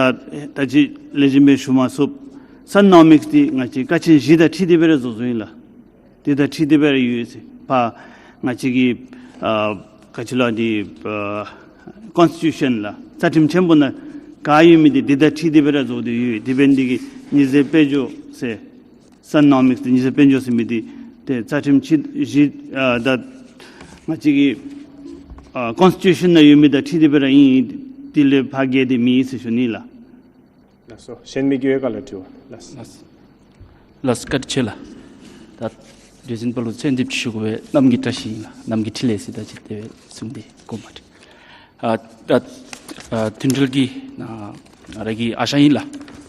ད་ཅི་ལེགས་ཤོམ་སྦེ་ཞུ་མ་ཚུགས། སན་ནོ་མིཀསི་འདི་ང་བཅས་ཀ་ཆེན་བཞི་དང་འཁྲིལ་ཏེ་སྦེ་ར་བཟོ་བཟོཝ་ཨིན་ལགས། དེ་དང་འཁྲིལ་ཏེ་སྦེ་ར་ཡོད་ཟེར། ཕར་ང་བཅས་ཀྱི་ཨ་ག་ཅི་ལོ་འདི་ཨ་ཀོན་སི་ཊི་ཊུ་ཤཱན་ལགས་རྩ་ཁྲིམས་ཆེན་པོ་ནང་ག་ཡོད་མི་འདི་དེ་དང་འཁྲིལ་ཏེ་སྦེ་ར་བཟོ་སྟེ་ཡོད། དེ་འབད་ནི་འདི་གིས་ཉི་ཟེར་དཔལ་འབྱོར་ཟེར་སན་ནོ་མིཀསི་འདི་ཉི་ཟེར་དཔལ་འབྱོར་ཟེར་མི་འདི་ཏེ་རྩ་ཁྲིམས་ཆེན་བཞི་ཨ་ད་ང་བཅས་ཀྱི་ཨ་ཀོན་སི་ཊི་ཊུ་ཤཱན་ནང་ཡོད་མི་དང་འཁྲིལ་ཏེ་སྦེ་ར་ཨིན། དེ་ལས་ཕར་བརྒལ་ཏེ་མེད་ཟེར་ཞུ་ནི་ལགས། ལགས་སོ། གཞན་མི་གི་ཡོད་ག་ལགས་དྲི་བ། ལགས། ལགས། ལགས་བཀའ་དྲིན་ཆེ་ལགས། ད་བདེ་སྲུང་པ་ལུ་གསོལ་འདེབས་ཅིག་ཞུ་དགོ་པས། གནམ་གྱི་བཀྲ་ཤིས་ཨིན་ལགས། གནམ་གྱི་འཕྲིན་ལས་ཟེར་ད་ཅི་དེ་སྦེ་གསུངས་ཏེ་དགོངསམ་མ་ཁྲེལ། ཨ་ད་ཨ་མཐུན་སྒྲིལ་གྱི་ནཱ་ང་ར་གི་ཨ་ཞང་ཨིན་ལགས།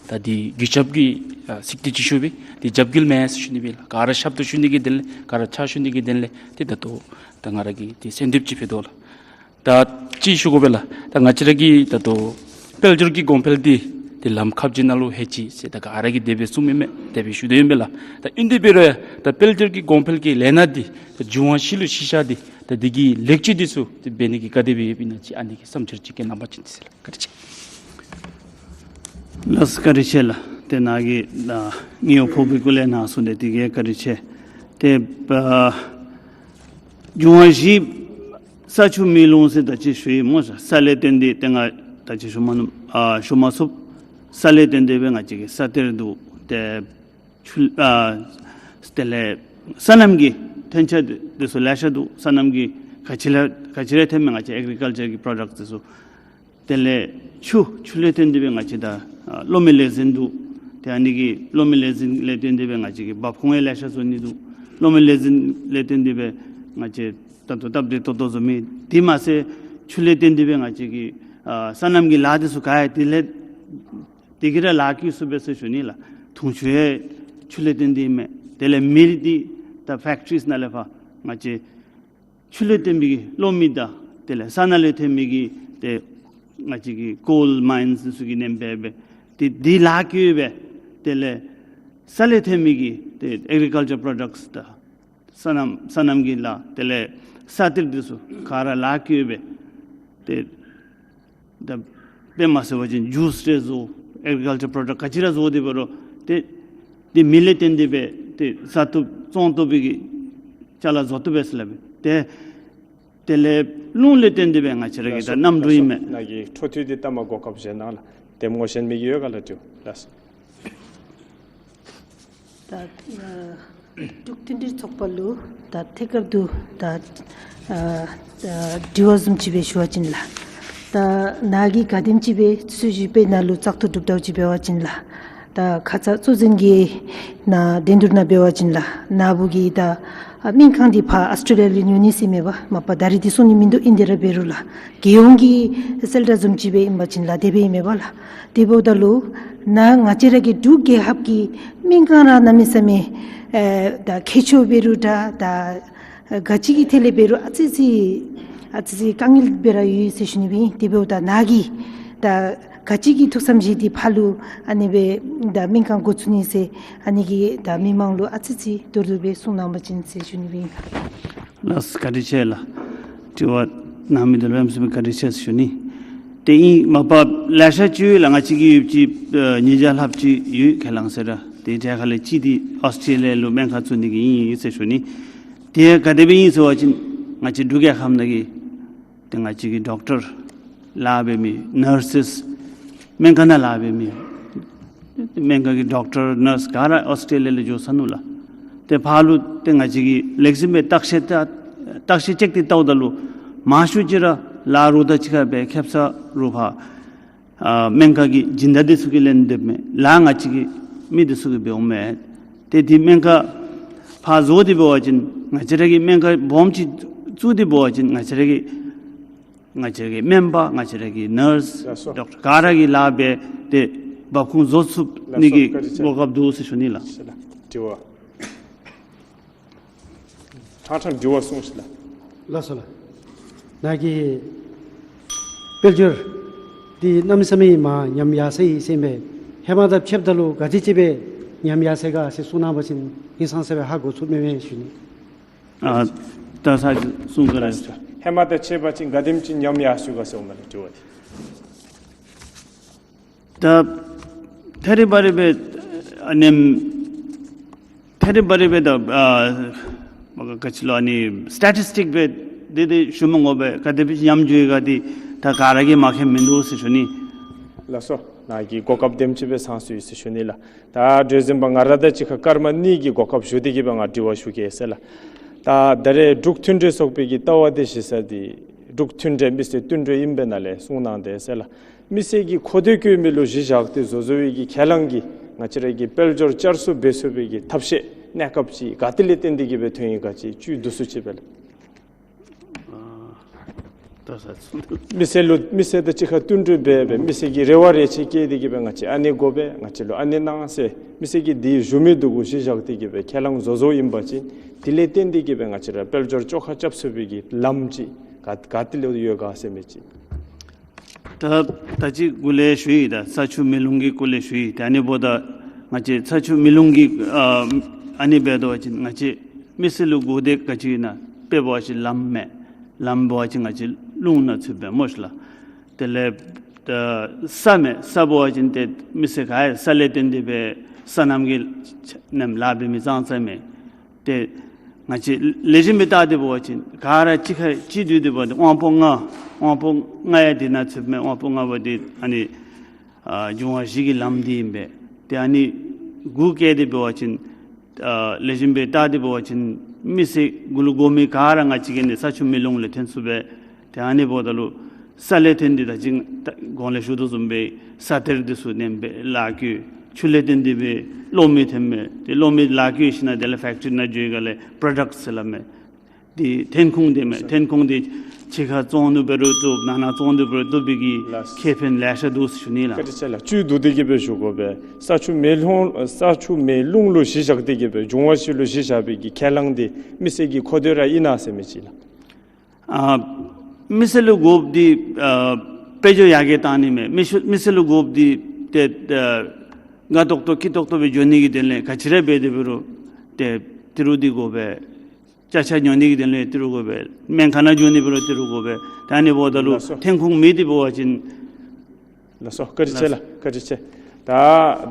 ད་འདི་གུས་ཞབས་ཀྱི་ཨ་ཚིག་འདི་ཅིག་ཞུ་སྦེ་འདི་རྒྱབ་འགལ་མེད་ཟེར་ཞུ་ནི་སྦེ་ལགས། ག་ར་ཞབས་ཏོག་ཞུ་ནི་གི་དོན་ལས་ག་ར་ཕྱག་ཞུ་ནི་གི་དོན་ལས་ཏེ་ད་ལྟོ་ད་ང་ར་གིས་འདི་གསོལ་འདེབས་ཅིག་ཕུལ་དོ་ལགས། ད་ཅི་ཞུ་དགོ་པས་ལགས། ད་ང་བཅས་ར་གི་ད་ལྟོ་དཔལ་འབྱོར་གྱི་གོང་འཕེལ་འདི་ཏེ་ལམ་ཁ་བརྒྱད་ནང་ལུ་ལྷོད་ཅི་ཟེར་ད་ག་ར་གིས་དེ་སྦེ་གསུངམ་ཨིན་མས། དེ་སྦེ་ཞུ་དོ་ཨིན་པས་ལགས། ད་ཨིན་དེ་འབད་རུང་ད་དཔལ་འབྱོར་གྱི་གོང་འཕེལ་གྱི་ལས་སྣ་འདི་ད་འབྱུང་བ་བཞི་ལུ་གཞི་བཞག་སྟེ་ད་འདི་གི་ལེགས་བཅོས་འདི་ཚུ་ཏེ་འབད་ནི་གི་ག་དེ་སྦེ་ཡོདཔ་ཨིན་ན་ཅིག་ཨ་ནི་གི་བསམ་འཆར་ཅིག་བཀོད་གནང་པ་ཅིན་འདི་ཟེར་ལགས། བཀའ་དྲིན་ཆེ། ལགས་སོ། བཀའ་དྲིན་ཆེ་ལགས། ཏེ་ནཱ་གིས་ད་ངེའི་ཕོག་པའི་སྐོར་ལས་གནང་སོང་། ཏེ་དེ་གིས་བཀའ་དྲིན་ཆེ། ཏེ་ཨ་འབྱུང་བ་བཞི་ས་ཆུ་མེ་རླུང་ཟེར་ད་ཅི་ཞུ་ཡི་སྨོ་ཟེར། ས་ལས་བརྟེན་ཏེ་ཏེ་ང་ད་ཅི་ཞུ་མ་ནུམ་ཨ་ཞུ་མ་ཚུགས། ས་ལས་བརྟེན་ཏེ་སྦེ་ང་བཅས་ཀྱི་ས་གཏེར་འདུག། ཏེ་ཆུ་ཨ་དེ་ལས་སོ་ནམ་གྱི་ཐོན་ཆ་འདི་ཚུ་ལེ་ཤ་འདུག། སོ་ནམ་གྱི་ག་ཅི་ལས་ག་ཅི་ལས་ཐོན་མི་ང་བཅས་ཨེག་རི་ཀལ་ཅར་གྱི་པྲོ་ཌག་འདི་ཚུ། དེ་ལས་ཆུ་ཆུ་ལས་བརྟེན་ཏེ་སྦེ་ང་བཅས་ད་ཨ་གློག་མེ་ལས་འཛིན་འདུག། ཏེ་ཨ་ནི་གི་གློག་མེ་ལས་འཛིན་ལས་བརྟེན་ཏེ་སྦེ་ང་བཅས་ཀྱི་འབབ་ཁུངས་ཡང་ལེ་ཤ་བཟོ་ནི་འདུག། གློག་མེ་ལས་འཛིན་ལས་བརྟེན་ཏེ་སྦེ་ང་བཅས་ད་ལྟོ་སྟབས་བདེ་ཏོག་ཏོ་བཟོ་མི། དེ་མ་ཚད་ཆུ་ལས་བརྟེན་ཏེ་སྦེ་ང་བཅས་ཀྱི་ཨ་སོ་ནམ་གྱི་ལཱ་འདི་ཚུ་ག་ཡང་དེ་ལས་དེ་གིས་ར་ལཱ་བཀོལ་ཚུགས་པས་ཟེར་ཞུ་ནི་ལགས། འཐུང་ཆུ་ཡང་ཆུ་ལས་བརྟེན་ཏེ་མས། དེ་ལས་མེ་འདི་ད་ཕེག་ཊི་རིསི་ནང་ལས་ཕར་ང་བཅས་ཆུ་ལས་བརྟེན་པའི་གི་གློག་མེ་དང་དེ་ལས་ས་ནང་ལས་ཐོན་མི་གི་ཏེ་ང་བཅས་ཀྱི་ཀོལ་མའིནསི་འདི་ཚུ་གི་ནང་འབད་སྦེ་ཏེ་དེ་ལཱ་བཀོལ་སྦེ་དེ་ལས་ས་ལས་ཐོན་མི་གི་ཏེ་ཨེག་རི་ཀལ་ཅར་པྲོ་ཌགསི་དང་སོ་ནམ་སོ་ནམ་གྱི་ལཱ་དེ་ལས་ས་གཏེར་འདི་ཚུ་ག་ར་ལཱ་བཀོལ་སྦེ་ཏེ་ད་དཔེ་མ་ཟེར་བ་ཅིན་ཇུས་རེ་བཟོ། ཨེག་རི་ཀལ་ཅར་པྲོ་ཌགསི་ག་ཅི་ར་བཟོ་སྟེ་འབད་རུང་ཏེ་དེ་མེ་ལས་བརྟེན་ཏེ་སྦེ་ཏེ་བཟའ་བཏུབ་བཙོང་བཏུབ་པའི་གི་ཅ་ལ་བཟོ་བཏུབ་པས་ཟེར་སླབ་ཨིན། ཏེ་དེ་ལས་རླུང་ལས་བརྟེན་ཏེ་སྦེ་ང་བཅས་ར་གི་ད་གནམ་གྲུ་ཨིན་མས། ནཱ་གི་འཕྲོ་མཐུད་དེ་ལྟ་མ་གོ་སྐབས་བཞེས་གནང་ལགས། དེ་ངོ་ཤེས་མི་གི་ཡོད་ག་ལགས། དྲིཝ་ལགས། ད་ཨ་འབྲུག་མཐུན་སྒྲིལ་ཚོགས་པ་ལུ་ད་ཐད་ཀར་དུ་ད་ཨ་ད་དྲི་བ་བཟུམ་ཅིག་སྦེ་ཞུ་བ་ཅིན་ལགས། ད་ནཱ་གིས་ག་དེམ་ཅིག་སྦེ་ཚུ་ཞུ་བའི་ནང་ལུ་བཙག་འཐུ་གྲུབ་དོ་ཅིག་འབད་བ་ཅིན་ལགས། ད་ཁ་ཙ་གཙོ་འཛིན་གྱི་ནཱ་འགྲན་བསྡུར་ནང་འབད་བ་ཅིན་ལགས། ནཱ་བུ་གི་ད་ཨ་སྨན་ཁང་འདི་ཕར་ཨོསི་ཊྲེ་ལི་ཡ་ལུ་ཉོ་ནི་ཟེར་མེན་པ། མ་པ་ད་རིས་འདི་སོང་ནི་མིན་འདུག། ཨིན་དེ་ར་འབད་རུང་ལགས། རྒྱལ་ཡོངས་ཀྱི་གསལ་བསྒྲགས་བཟུམ་ཅིག་སྦེ་ཨིན་པ་ཅིན་ལགས། དེ་སྦེ་ཨིན་མས་པ་ལགས། དེ་འབདཝ་ད་ལུ་ནཱ་ང་བཅས་ར་གི་འབྲུག་རྒྱལ་ཁབ་ཀྱི་སྨན་ཁང་ར་གནམ་མེད་ས་མེད་ཨེ་ད་མཁས་མཆོག་འབད་རུང་འདྲ་ད་ག་ཅི་གི་ཐད་ལས་འབད་རུང་ཨ་ཙི་ཙི་ཨ་ཙི་ཙི་དཀའ་ངལ་སྦེ་ར་ཡོད་ཟེར་ཞུ་ནི་སྦེ་ཨིན། དེ་འབདཝ་ད་ནཱ་གིས་ད་ག་ཅི་གི་ཐུགས་བསམ་བཞེས་ཏེ་ཕར་ལུ་ཨ་ནི་སྦེ་ད་སྨན་ཁང་འགོ་བཙུགས་ནི་ཟེར་ཨ་ནི་གི་ད་མི་མང་ལུ་ཨ་ཙི་ཙི་མདོར་བསྡུས་སྦེ་གསུང་གནང་པ་ཅིན་ཟེར་ཞུ་ནི་སྦེ་ཨིན། ལགས་སོ། བཀའ་དྲིན་ཆེ་ལགས། དྲི་བ་གནང་མི་འདི་ལུ་ཡ་མཚན་སྦེ་བཀའ་དྲིན་ཆེ་ཟེར་ཞུ་ནི། ཏེ་ཨིན་མ་པ་ལེ་ཤ་ཅིག་ཡོད་ལགས། ང་བཅས་ཀྱིས་ཡོདཔ་ཅིག་ཨ་ཉིས་བརྒྱ་ལྷགཔ་ཅིག་ཡོད་ཁས་བླངས་ཟེར་ར། ཏེ་དེ་ཁ་ལས་གཅིག་འདི་ཨོསི་ཊྲེ་ལི་ཡ་ལུ་སྨན་ཁང་བཙུགས་ནི་གི་ཨིན་ཡོད་ཟེར་ཞུ་ནི། ཏེ་ག་དེ་སྦེ་ཨིན་ཟེར་བ་ཅིན་ང་བཅས་འབྲུག་རྒྱལ་ཁབ་ནང་གི་ཏེ་ང་བཅས་ཀྱི་ཌོག་ཊར་ལཱ་འབད་མི་ནར་སེསི་སྨན་ཁང་ནང་ལཱ་འབད་མི་སྨན་ཁང་གི་ཌོག་ཊར་ནརསི་ག་ར་ཨོསི་ཊྲེ་ལི་ཡ་ལས་འགྱོ་ཚར་ནུག་ལགས། ཏེ་ཕར་ལུ་ཏེ་ང་བཅས་ཀྱིས་ལེགས་ཤོམ་སྦེ་བརྟག་དཔྱད་ད་བརྟག་དཔྱད་ཅིག་ཏེ་བལྟཝ་ད་ལུ་མང་ཤོས་ཅིག་ར་ལཱ་རོགས་དང་གཅིག་ཁར་སྦེ་ཁེབ་ས་རོགས་ཕར་ཨ་སྨན་ཁང་གི་སྦྱིན་བདག་འདི་ཚུ་གིས་ལེན་དོ་མས། ལཱ་ང་བཅས་ཀྱི་མི་འདི་ཚུ་གིས་འབདཝ་མས། ཏེ་འདི་སྨན་ཁང་ཕར་བཟོ་སྟེ་འབད་བ་ཅིན་ང་བཅས་ར་གི་སྨན་ཁང་སྦོམ་ཅིག་བཙུགས་ཏེ་འབད་བ་ཅིན་ང་བཅས་ར་གི་ང་བཅས་ར་གི་སྨན་པ་ང་བཅས་ར་གི་ནརསི་ལགས་སོ། ཌོག་ཊར་ག་ར་གིས་ལཱ་འབད་དེ་འབབ་ཁུངས་བཟོ་ཚུགས་ནི་གི་ལགས་སོ། བཀའ་དྲིན་ཆེ། གོ་སྐབས་འདུག་ཟེར་ཞུ་ནི་ལགས། ལགས་སོ་ལགས། དྲི་བ། ཁྲང་ཁྲང་དྲི་བ་གསུངས་ཤིག་ལགས། ལགས་སོ་ལགས། ནཱ་གི་དཔལ་འབྱོར་འདི་གནམ་མེད་ས་མེད་མར་ཉམས་ཡར་སོ་ཡི་ཟེར་མས། ཧེ་མ་དང་ཕྱདཔ་ད་ལུ་ག་དེ་ཅིག་སྦེ་ཉམས་ཡར་སོ་ཡི་ག་ཟེར་གསུང་གནང་པ་ཅིན་ཧིང་སངས་ས་སྦེ་ཧ་གོ་ཚུགས་མས་མས་ཞུ་ནི། ཨ་ད་ས་གསུང་ག་ར་ཧེ་མ་དང་ཕྱད་པ་ཅིན་ག་དེམ་ཅིག་ཉམས་ཡར་སོ་ཡི་ག་ཟེར་འོང་མས་ལགས། དྲི་བ་འདི། ད་ཐད་རི་བ་རི་སྦེ་ཨ་ནེམ་ཐད་རི་བ་རི་སྦེ་ད་ཨ་མ་ག་ག་ཅི་ལོ་ཨ་ནི་སི་ཊེ་ཊིསི་ཊིཀ་སྦེ་དེ་དེ་ཞུ་མི་དགོ་པས། ག་དེ་སྦེ་ཉམས་འགྱོ་ཡི་ག་འདི་ད་ག་ར་གིས་མ་མཁྱེན་མིན་འདུག་ཟེར་ཞུ་ནི། ལགས་སོ། ནཱ་གིས་གོ་སྐབས་དེམ་ཅིག་སྦེ་ཚང་སོ་ཡི་ཟེར་ཞུ་ནི་ལགས། ད་གྲོས་འཛིན་པ་ང་ར་དང་གཅིག་ཁར་སྐར་མ་གཉིས་ཀྱི་གོ་སྐབས་ཞུ་སྟེ་གི་སྦེ་ང་དྲི་བ་ཞུ་གེ་ཟེར་ལགས། ད་ད་རེས་འབྲུག་མཐུན་འབྲེལ་ཚོགས་པའི་གི་ལྟ་བ་འདི་གཞི་རྩ་འདི་འབྲུག་མཐུན་འབྲེལ་མི་སེར་བསྟུན་གྲོས་ཨིན་པས་ནཱ་ལས་གསུང་གནང་དེས་ཟེར་ལགས། མི་སེར་གྱི་ཁོ་ཐོག་བཀོད་མི་ལུ་གཞི་བཞག་སྟེ་བཟོ་བཟོ་བའི་གི་ཁས་བླངས་ཀྱིས་ང་བཅས་ར་གི་དཔལ་འབྱོར་བསྐྱར་གསོ་འབད་ཚུགས་པའི་གི་ཐབས་ཤེས་གནས་སྐབས་ཅིག་ག་ཏེ་ལས་བརྟེན་ཏེ་གི་སྦེ་ཐོན་ཡི་ག་ཅིག་བཅུད་བསྡུ་ཚུགས་ཅི་པས་ལགས། ཨ་ད་ས་ཚུ་མི་སེར་ལུ་མི་སེར་དང་གཅིག་ཁར་བསྟུན་གྲོས་འབད་སྦེ་མི་སེར་གྱི་རེ་བ་རེ་ཆེ་བསྐྱེད་དེ་གི་སྦེ་ང་བཅས་ཨ་ནི་དགོ་པས་ང་བཅས་ལུ་ཨ་ནི་གནང་ཟེར་མི་སེར་གྱིས་འདི་ཞུ་མི་འདུག་གོ་གཞི་བཞག་སྟེ་གི་སྦེ་ཁས་བླངས་བཟོ་བཟོཝ་ཨིན་པ་ཅིན་དེ་ལས་བརྟེན་ཏེ་གི་སྦེ་ང་བཅས་ར་དཔལ་འབྱོར་བཅོ་ཁ་རྐྱབ་ཚུགས་པའི་གི་ལམ་ཅིག་ག་ག་ཏེ་ལས་ཡོད་ག་ཟེར་མི་ཅིག། ད་ད་ཅི་གུ་ལས་ཞུ་ཡི། ད་ས་ཆུ་མེ་རླུང་གི་སྐོར་ལས་ཞུ་ཡི། ད་ཨ་ནི་འབདཝ་ད་ང་བཅས་ས་ཆུ་མེ་རླུང་གི་ཨ་ཨ་ནི་འབད་དོ་བ་ཅིན་ང་བཅས་མི་སེར་ལུ་དགོ་དེ་ག་ཅི་ཨིན་ན་དཔེ་འབད་བ་ཅིན་ལམ་མས། ལམ་འབད་བ་ཅིན་ང་བཅས་རླུང་ནང་ཚུད་པས་སྨོ་ཤིག་ལགས། དེ་ལས་ ད་ས་མས། ས་འབད་བ་ཅིན་ཏེ་མི་སེར་ག་ཡང་ས་ལས་བརྟེན་ཏེ་སྦེ་སོ་ནམ་གྱི་ནམ་ལཱ་འབད་མི་ཙང་ཙ་མས། ཏེ་ང་བཅས་ལེགས་ཤོམ་སྦེ་བལྟ་སྟེ་འབད་བ་ཅིན་ག་ར་གཅིག་ཁར་གཅིག་བསྡུ་སྟེ་འབད་བ་ཅིན་དབང་པོ་ལྔ་དབང་པོ་ལྔ་ཡང་དེ་ནང་ཚུདཔ་མས། དབང་པོ་ལྔ་པོ་འདི་ཨ་ནི་ཨ་འབྱུང་བ་བཞི་གི་ལམ་འདི་ཨིན་པས། ཏེ་ཨ་ནི་གུ་བཀལ་ཏེ་འབད་བ་ཅིན་ཨ་ལེགས་ཤོམ་སྦེ་བལྟ་སྟེ་འབད་བ་ཅིན་མི་སེར་གུ་ལུ་དགོ་མི་ག་ར་ང་བཅས་ཀྱི་ནི་ས་ཆུ་མེ་རླུང་ལས་ཐོན་ཚུགས་པས། ཏེ་ཨ་ནི་འབདཝ་ད་ལུ་ས་ལས་བརྟེན་ཏེ་ད་ཅི་ད་གོང་ལས་ཞུ་དོ་བཟུམ་སྦེ་ས་གཏེར་འདི་ཚུ་ནེམ་སྦེ་ལཱ་བཀོལ། ཆུ་ལས་བརྟེན་ཏེ་སྦེ་གློག་མེ་ཐོན་མས། ཏེ་གློག་མེ་ལཱ་བཀོལ་ཞིནམ་དེ་ལས་ཕེཀ་ཊི་རི་ནང་འགྱོ་ཡི་ག་ལས་པྲོ་ཌཀཊ་ཟེར་སླབ་མས། འདི་ཐོན་ཁུངས་འདི་མས། ཐོན་ཁུངས་འདི་ཕྱི་ཁར་བཙོང་ནུག་འབད་རུང་བཏུབ། ནང་ན་བཙོང་ནུག་འབད་རུང་བཏུབ་པའི་གི་ལགས། ཁེ་ཕན་ལེ་ཤ་འདུག་ཟེར་ཞུ་ནི་ལགས། བཀའ་དྲིན་ཆེ་ལགས། བཅུད་བསྡུ་སྟེ་གི་སྦེ་ཞུ་དགོ་པས། ས་ཆུ་མེ་རླུང་ས་ཆུ་མེ་རླུང་ལུ་གཞི་བཞག་སྟེ་གི་སྦེ་འབྱུང་བ་བཞི་ལུ་གཞི་བཞག་པའི་གི་ཁས་བླངས་འདི་མི་སེར་གྱི་མཁོ་འདོད་ར་ཨིན་ན་ཟེར་མི་ཅིག་ལགས། ཨ་མི་སེར་ལུ་དགོཔ་འདི་ཨ་དཔལ་འབྱོར་ཡར་རྒྱས་གཏང་ནི་མས། མི་སེར་མི་སེར་ལུ་དགོཔ་འདི་ཏེ་ཨ་དགའ་ཏོག་ཏོ་སྐྱིད་ཏོག་ཏོ་སྦེ་འགྱོ་ནི་གི་དོན་ལས་ག་ཅི་ར་འབད་དེ་འབད་རུང་ཏེ་ཏི་རུ་འདི་དགོ་པས། ཅ་ཆས་ཉོ་ནི་གི་དོན་ལས་ཏི་རུ་དགོ་པས། སྨན་ཁང་ནང་འགྱོ་ནི་འབད་རུང་ཏི་རུ་དགོ་པས། ད་ཨ་ནི་འབདཝ་ད་ལུ་ལགས་སོ། ཐོན་ཁུངས་མེད་དེ་འབད་བ་ཅིན། ལགས་སོ། བཀའ་དྲིན་ཆེ་ལགས། བཀའ་དྲིན་ཆེ། ད་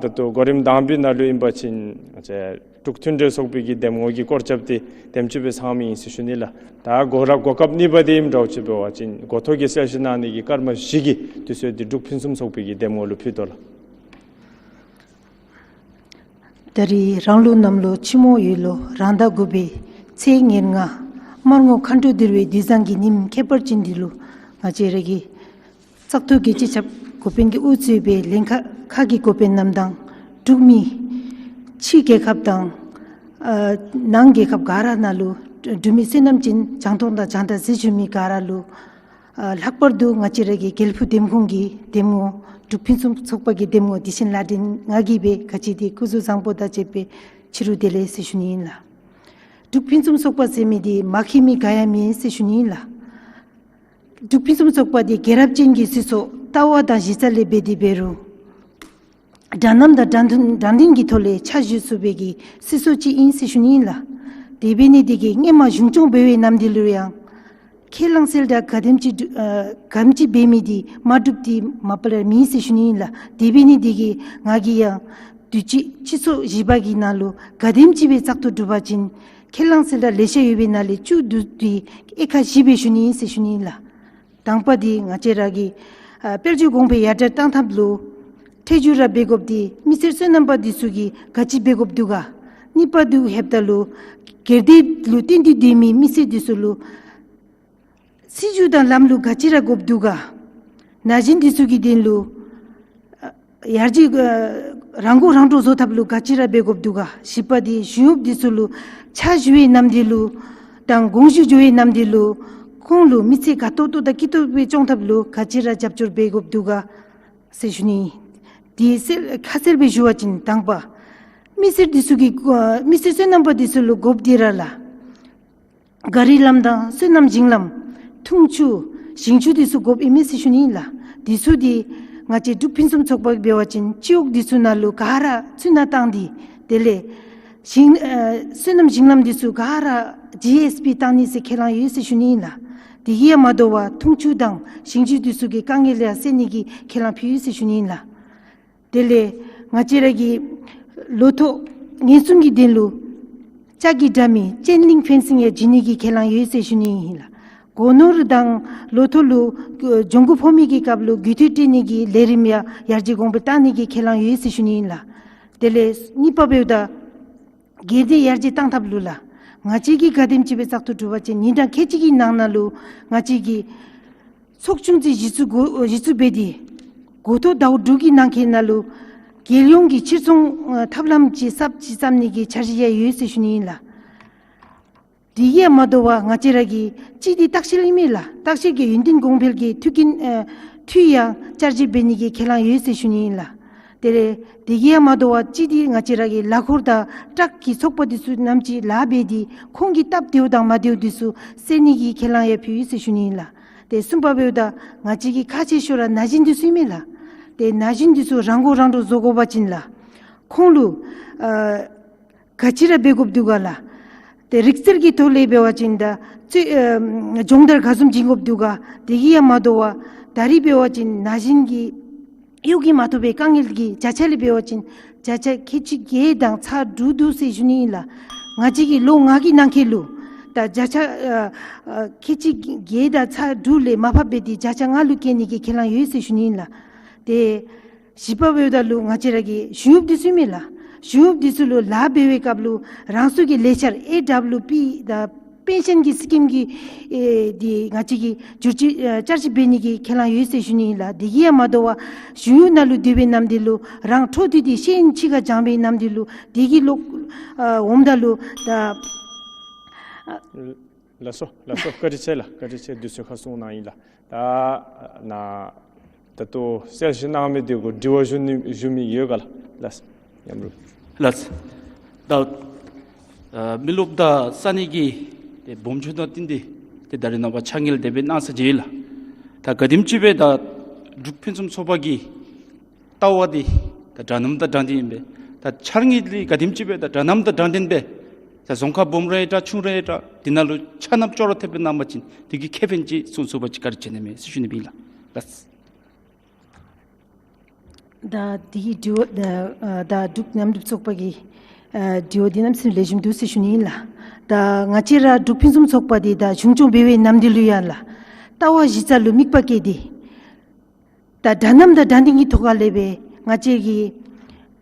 ད་ལྟོ་གོ་རིམ་དང་པའི་ནང་ལུ་ཨིན་པ་ཅིན་ང་བཅས་འབྲུག་མཐུན་འབྲེལ་ཚོགས་པའི་གི་འདེམས་ངོ་གི་སྐོར་རྐྱབ་སྟེ་དེམ་ཅིག་སྦེ་ཚང་མི་ཨིན་ཟེར་ཞུ་ནི་ལགས། ད་གོ་ར་གོ་སྐབས་གཉིས་པ་འདི་ཨིནམ་འདྲཝ་ཅིག་འབད་བ་ཅིན་འགོ་ཐོག་གི་གསལ་བཤད་གནང་ནི་གི་སྐར་མ་བཞི་གི་དུས་ཚོད་འདི་འབྲུག་ཕུན་སུམ་ཚོགས་པའི་གི་འདེམས་ངོ་ལུ་ཕུལ་དོ་ལགས། ད་རིས་རང་ལུགས་གནམ་ལོ་ཁྱི་མོ་ཡོས་ལོ་རང་ཟླ་དགུ་པའི་ཚེས་ཉེར་ལྔ་དམར་སྔོ་མཁའ་འགྲོ་ཟླ་བའི་དུས་བཟང་གི་ཉིནམ་ཁྱད་པར་ཅན་འདི་ལུ་ང་བཅས་ར་གི་བཙག་འཐུ་གི་སྤྱི་ཁྱབ་འགོ་དཔོན་གྱིས་དབུ་གཙོས་པའི་ལྷན་ཁག་ཁག་གི་འགོ་དཔོན་རྣམས་དང་འབྲུག་མི་ཕྱི་རྒྱལ་ཁབ་དང་ཨ་ནང་རྒྱལ་ཁབ་ག་ར་ནང་ལུ་འབྲུག་མི་བསོད་ནམས་ཅན་རྒྱང་མཐོང་དང་རྒྱང་བསྒྲགས་གཟིགས་བཞུགས་མི་ག་ར་ལུ་ཨ་ལྷག་པར་དུ་ང་བཅས་ར་གི་རྒྱལ་ཕུག་འདེམས་ཁོངས་ཀྱི་འདེམས་ངོ་འབྲུག་ཕུན་སུམ་ཚོགས་པ་གི་འདེམས་ངོ་བདེ་ཆེན་ལགས་འདི་ང་གིས་སྦེ་ག་ཅི་འདི་སྐུ་གཟུགས་བཟང་པོ་དང་བཅས་པའི་ཕྱི་རུ་བདེ་ལེགས་ཟེར་ཞུ་ནི་ཨིན་ལགས། འབྲུག་ཕུན་སུམ་ཚོགས་པ་ཟེར་མི་འདི་མ་མཁྱེན་མི་ག་ཡང་མེད་ཟེར་ཞུ་ནི་ཨིན་ལགས། འབྲུག་ཕུན་སུམ་ཚོགས་པ་འདི་རྒྱལ་རབས་ཅན་གྱི་སྲིད་ཚོགས་ལྟ་བ་དང་གཞི་རྩ་ལས་འབད་དེ་འབད་རུང་དྲང་གནས་དང་དྲང་དོན་དྲང་བདེན་གྱི་ཐོག་ལས་ཕྱག་ཞུ་ཚུགས་པའི་གི་སྲིད་ཚོགས་ཅིག་ཨིན་ཟེར་ཞུ་ནི་ཨིན་ལགས། དེ་འབད་ནི་འདི་གིས་སྔོན་མ་གཞུང་སྐྱོང་འབད་བའི་ནམ་འདི་ལུ་ཡང་ཁས་བླངས་གསལ་བསྒྲགས་ག་དེམ་ཅིག་ཨ་ག་དེམ་ཅིག་འབད་མི་འདི་མ་འགྲུབ་སྟེ་མ་པ་ལས་མེད་ཟེར་ཞུ་ནི་ཨིན་ལགས། དེ་འབད་ནི་འདི་གིས་ང་གིས་ཡང་དུས་ཅི་སྤྱི་ཚོགས་བཞི་པ་གི་ནང་ལུ་ག་དེམ་ཅིག་སྦེ་བཙག་འཐུ་གྲུབ་པ་ཅིན་ཁས་བླངས་གསལ་བསྒྲགས་ལེ་ཤ་ཡོད་པའི་ནང་ལས་བཅུད་བསྡུ་སྟེ་དབྱེ་ཁག་བཞི་སྦེ་ཞུ་ནི་ཨིན་ཟེར་ཞུ་ནི་ཨིན་ལགས། དང་པ་འདི་ང་བཅས་ར་གི་ཨ་དཔལ་འབྱོར་གོང་འཕེལ་ཡར་དྲག་གཏང་ཐབས་ལུ་ཐད་སྒྱུར་ར་འབད་དགོཔ་འདི་མི་སེར་སོ་ནམ་པ་འདི་ཚུ་གིས་ག་ཅི་འབད་དགོཔ་འདུག་ག། གཉིས་པ་འདི་ཧེབ་ད་ལུ་སྒེར་སྡེ་ལུ་བརྟེན་ཏེ་སྡོད་མི་མི་སེར་འདི་ཚུ་ལུ་སྲིད་བྱུས་དང་ལམ་ལུགས་ག་ཅི་ར་དགོཔ་འདུག་ག། ན་གཞོན་འདི་ཚུ་གི་དོན་ལུ་ཨ་ཡར་རྒྱས་ཨ་རང་མགོ་རང་འདྲོངས་བཟོ་ཐབས་ལུ་ག་ཅི་ར་འབད་དགོཔ་འདུག་ག། བཞི་པ་འདི་གཞུང་གཡོགཔ་འདི་ཚུ་ལུ་ཕྱག་ཞུ་བའི་ནམ་འདི་ལུ་དང་དགོངས་ཞུ་འགྱོ་བའི་ནམ་འདི་ལུ་ཁོང་ལུ་མི་ཚེ་དགའ་ཏོག་ཏོ་དང་སྐྱིད་ཏོག་ཏོ་སྦེ་སྐྱོང་ཐབས་ལུ་ག་ཅི་ར་རྒྱབ་སྐྱོར་འབད་དགོཔ་འདུག་ག་ཟེར་ཞུ་ནི། འདི་གསལ་ཁ་གསལ་སྦེ་ཞུ་བ་ཅིན་དང་པ་མི་སེར་འདི་ཚུ་གི་ཨ་མི་སེར་སོ་ནམ་པ་འདི་ཚུ་ལུ་དགོཔ་འདི་ར་ལགས། ག་རི་ལམ་དང་སོ་ནམ་ཞིང་ལམ་འཐུང་ཆུ་ཞིང་ཆུ་འདི་ཚུ་དགོཔ་ཨིན་མས་ཟེར་ཞུ་ནི་ཨིན་ལགས། འདི་ཚུ་འདི་ང་བཅས་འབྲུག་ཕུན་སུམ་ཚོགས་པ་འབད་བ་ཅིན་སྤྱི་འོག་འདི་ཚུ་ནང་ལུ་ག་ར་ཚུ་ནང་བཏང་སྟེ་དེ་ལས་ཞིང་ཨ་སོ་ནམ་ཞིང་ལམ་འདི་ཚུ་ག་ར་ཇི་ཨེསི་བི་བཏང་ནི་ཟེར་ཁས་བླངས་ཡོད་ཟེར་ཞུ་ནི་ཨིན་ལགས། དེ་གིས་ཡང་མ་དོ་བར་འཐུང་ཆུ་དང་ཞིང་ཆུ་འདི་ཚུ་གི་དཀའ་ངལ་ཡང་སེལ་ནི་གི་ཁས་བླངས་ཕུལ་ཡོད་ཟེར་ཞུ་ནི་ཨིན་ལགས། དེ་ལས་ང་བཅས་ར་གི་ལོ་ཐོག་ཉེན་སྲུང་གི་དོན་ལུ་ལྕགས་ཀྱི་འདྲ་མིན་ཅེན་ལིང་ཕེན་སིང་ཡང་བྱིན་ནི་གི་ཁས་བླངས་ཡོད་ཟེར་ཞུ་ནི་ཨིན་ལགས། སྒོ་ནོར་དང་ལོ་ཐོག་ལུ་ལྗོངས་གུ་ཕོག་མི་གི་སྐབས་ལུ་རྒུད་འཐུས་སྤྲོད་ནི་གི་ལས་རིམ་ཡང་ཡར་རྒྱས་གོང་འཕེལ་གཏང་ནི་གི་ཁས་བླངས་ཡོད་ཟེར་ཞུ་ནི་ཨིན་ལགས། དེ་ལས་གཉིས་པ་འབདཝ་ད་སྒེར་སྡེ་ཡར་རྒྱས་གཏང་ཐབས་ལུ་ལགས། ང་བཅས་ཀྱིས་ག་དེམ་ཅིག་སྦེ་བཙག་འཐུ་གྲུབ་པ་ཅིན་ཉིན་གྲངས་ཁལ་གཅིག་གི་ནང་ན་ལུ་ང་བཅས་ཀྱིས་ཚོགས་ཆུང་ཅིག་གཞི་བཙུགས་དགོ་གཞི་བཙུགས་འབད་དེ་འགོ་ཐོག་ཟླཝ་དྲུག་གི་ནང་འཁོད་ནང་ལུ་རྒྱལ་ཡོངས་ཀྱི་ཕྱིར་ཚོང་ཨ་ཐབས་ལམ་ཅིག་གསརཔ་ཅིག་བརྩམ་ནི་གི་འཆར་གཞི་ཡང་ཡོད་ཟེར་ཞུ་ནི་ཨིན་ལགས། དེ་གིས་ཡང་མ་དོ་བར་ང་བཅས་ར་གི་སྤྱི་བདེ་ལྟ་བཤལ་ཨིན་མས་ལགས། ལྟ་བཤལ་གྱི་ཡུན་བརྟན་གོང་འཕེལ་གྱི་འཐུས་རྐྱེན་ཨ་འཐུས་ཡང་བསྐྱར་ཞིབ་འབད་ནི་གི་ཁས་བླངས་ཡོད་ཟེར་ཞུ་ནི་ཨིན་ལགས། དེ་ལས་དེ་གིས་ཡང་མ་དོ་བར་སྤྱི་བདེ་ང་བཅས་ར་གི་གླ་འཁོར་དང་ཊཱག་གི་ཚོགས་པ་འདི་ཚུ་ནམ་ཅིག་ལཱ་འབད་དེ་ཁོང་གི་སྟབས་བདེཝ་དང་མ་བདེཝ་འདི་ཚུ་སེལ་ནི་གི་ཁས་བླངས་ཡང་ཕུལ་ཡོད་ཟེར་ཞུ་ནི་ཨིན་ལགས། དེ་གསུམ་པ་འབདཝ་ད་ང་བཅས་ཀྱི་ཁག་ཆེ་ཤོས་ར་ན་གཞོན་འདི་ཚུ་ཨིན་མས་ལགས། དེ་ན་གཞོན་འདི་ཚུ་རང་མགོ་རང་འདྲོངས་བཟོ་དགོ་པ་ཅིན་ལགས། ཁོང་ལུ་ཨ་ག་ཅི་ར་འབད་དགོཔ་འདུག་ག་ལགས། དེ་རིག་རྩལ་གྱི་ཐོག་ལས་འབད་བ་ཅིན་ད་རྩོད་ཨ་སྦྱོང་བརྡར་ག་བཟུམ་བྱིན་དགོཔ་འདུག་ག། དེ་གིས་ཡང་མ་དོ་བར་ ད་རིས་འབད་བ་ཅིན་ན་གཞོན་གྱི་གཡོག་གི་མ་ཐོབ་པའི་དཀའ་ངལ་གྱི་བརྒྱ་ཆ་ལས་འབད་བ་ཅིན་བརྒྱ་ཆ་ཁལ་གཅིག་བརྒྱད་དང་ཚག་དྲུག་འདུག་ཟེར་ཞུ་ནི་ཨིན་ལགས། ང་བཅས་ཀྱི་ལོ་ལྔ་གི་ནང་འཁོད་ལུ་ད་བརྒྱ་ཆ་ཨ་ཨ་ཁལ་གཅིག་བརྒྱད་དང་ཚག་དྲུག་ལས་མར་ཕབ་འབད་དེ་བརྒྱ་ཆ་ལྔ་ལུ་བཀལ་ནི་གི་ཁས་བླངས་ཡོད་ཟེར་ཞུ་ནི་ཨིན་ལགས། ཏེ་བཞི་པ་འབདཝ་ད་ལུ་ང་བཅས་ར་གི་གཞུང་གཡོགཔ་འདི་ཚུ་ཨིན་མས་ལགས། གཞུང་གཡོགཔ་འདི་ཚུ་ལུ་ལཱ་འབད་བའི་སྐབས་ལུ་རང་སོའི་གི་ལས་འཆར་ཨེ་ཌབ་ལུ་པི་དང་པེན་ཤཱན་གྱི་སི་ཀིམ་གྱི་ཨེ་འདི་ང་བཅས་ཀྱིས་བསྒྱུར་བཅོས་ཨེ་བསྐྱར་ཞིབ་འབད་ནི་གི་ཁས་བླངས་ཡོད་ཟེར་ཞུ་ནི་ཨིན་ལགས། དེ་གིས་ཡང་མ་དོ་བར་གཞུང་གཡོག་ནང་ལུ་སྡོད་པའི་ནམ་དུས་ལུ་རང་འཕྲོ་མཐུད་དེ་ཤེས་ཡོན་ཕྱི་ཁར་སྦྱང་བའི་ནམ་དུས་ལུ་དེ་གི་ལོག་ཨ་འོངམ་ད་ལུ་ད་ལགས་སོ། ལགས་སོ། བཀའ་དྲིན་ཆེ་ལགས། བཀའ་དྲིན་ཆེ། དུས་ཚོད་ཁ་སོང་གནང་ཡི་ལགས། ད་ན་ད་ལྟོ་གསལ་བཤད་གནང་མི་འདི་གུ་དྲི་བ་ཞུ་ནི་ཞུ་མི་ཡོད་ག་ལགས། ལགས་སོ། ཉམས་རུ། ལགས་སོ། ད་ཨ་མི་རློབས་དང་ས་གནས་ཀྱི་ཏེ་སྦོམ་ཆུང་དང་བསྟུན་ཏེ་ཏེ་ད་རིས་ནངས་པ་ཕྱག་ཉལ་དེ་སྦེ་གནང་ས་ཅིག་ཨིན་ལགས། ད་ག་དེམ་ཅིག་སྦེ་ད་འབྲུག་ཕུན་སུམ་ཚོགས་པ་གི་ལྟ་བ་འདི་ད་འདྲ་མཉམ་དང་འདྲ་མཐུན་ཨིན་པས། ད་འཆར་དངོས་འདི་ག་དེམ་ཅིག་སྦེ་ད་འདྲ་མཉམ་དང་འདྲ་མཐུན་སྦེ་ད་རྫོང་ཁག་སྦོམ་ར་ཡང་འདྲ་ཆུང་ར་ཡང་འདྲ་འདི་ནང་ལུ་ཆ་མཉམ་ཅོག་ར་འཐདཔ་སྦེ་གནང་པ་ཅིན་དེ་གི་ཁེ་ཕན་ཅིག་གསུང་ཚུགས་པ་ཅིན་བཀའ་དྲིན་ཆེ་ནི་མས་ཟེར་ཞུ་ནི་ཨིན་ལགས། ལགས་སོ། ད་དེ་གི་དྲི་བ་ད་ཨ་ད་འབྲུག་མཉམ་འབྲེལ་ཚོགས་པ་གི་ཨ་དྲི་བ་འདི་གནམ་མེད་ས་མེད་ལེགས་ཤོམ་འདུག་ཟེར་ཞུ་ནི་ཨིན་ལགས། ད་ང་བཅས་ར་འབྲུག་ཕུན་སུམ་ཚོགས་པ་འདི་ད་གཞུང་སྐྱོང་འབད་བའི་ནམ་དུས་ལུ་ཡང་ལགས་ལྟ་བ་གཞི་རྩ་ལུ་དམིགས་པ་བསྐྱེད་དེ་ད་འདྲ་མཉམ་དང་འདྲ་མཐུན་གྱི་ཐོག་ཁར་ལས་སྦེ་ང་བཅས་ཀྱི་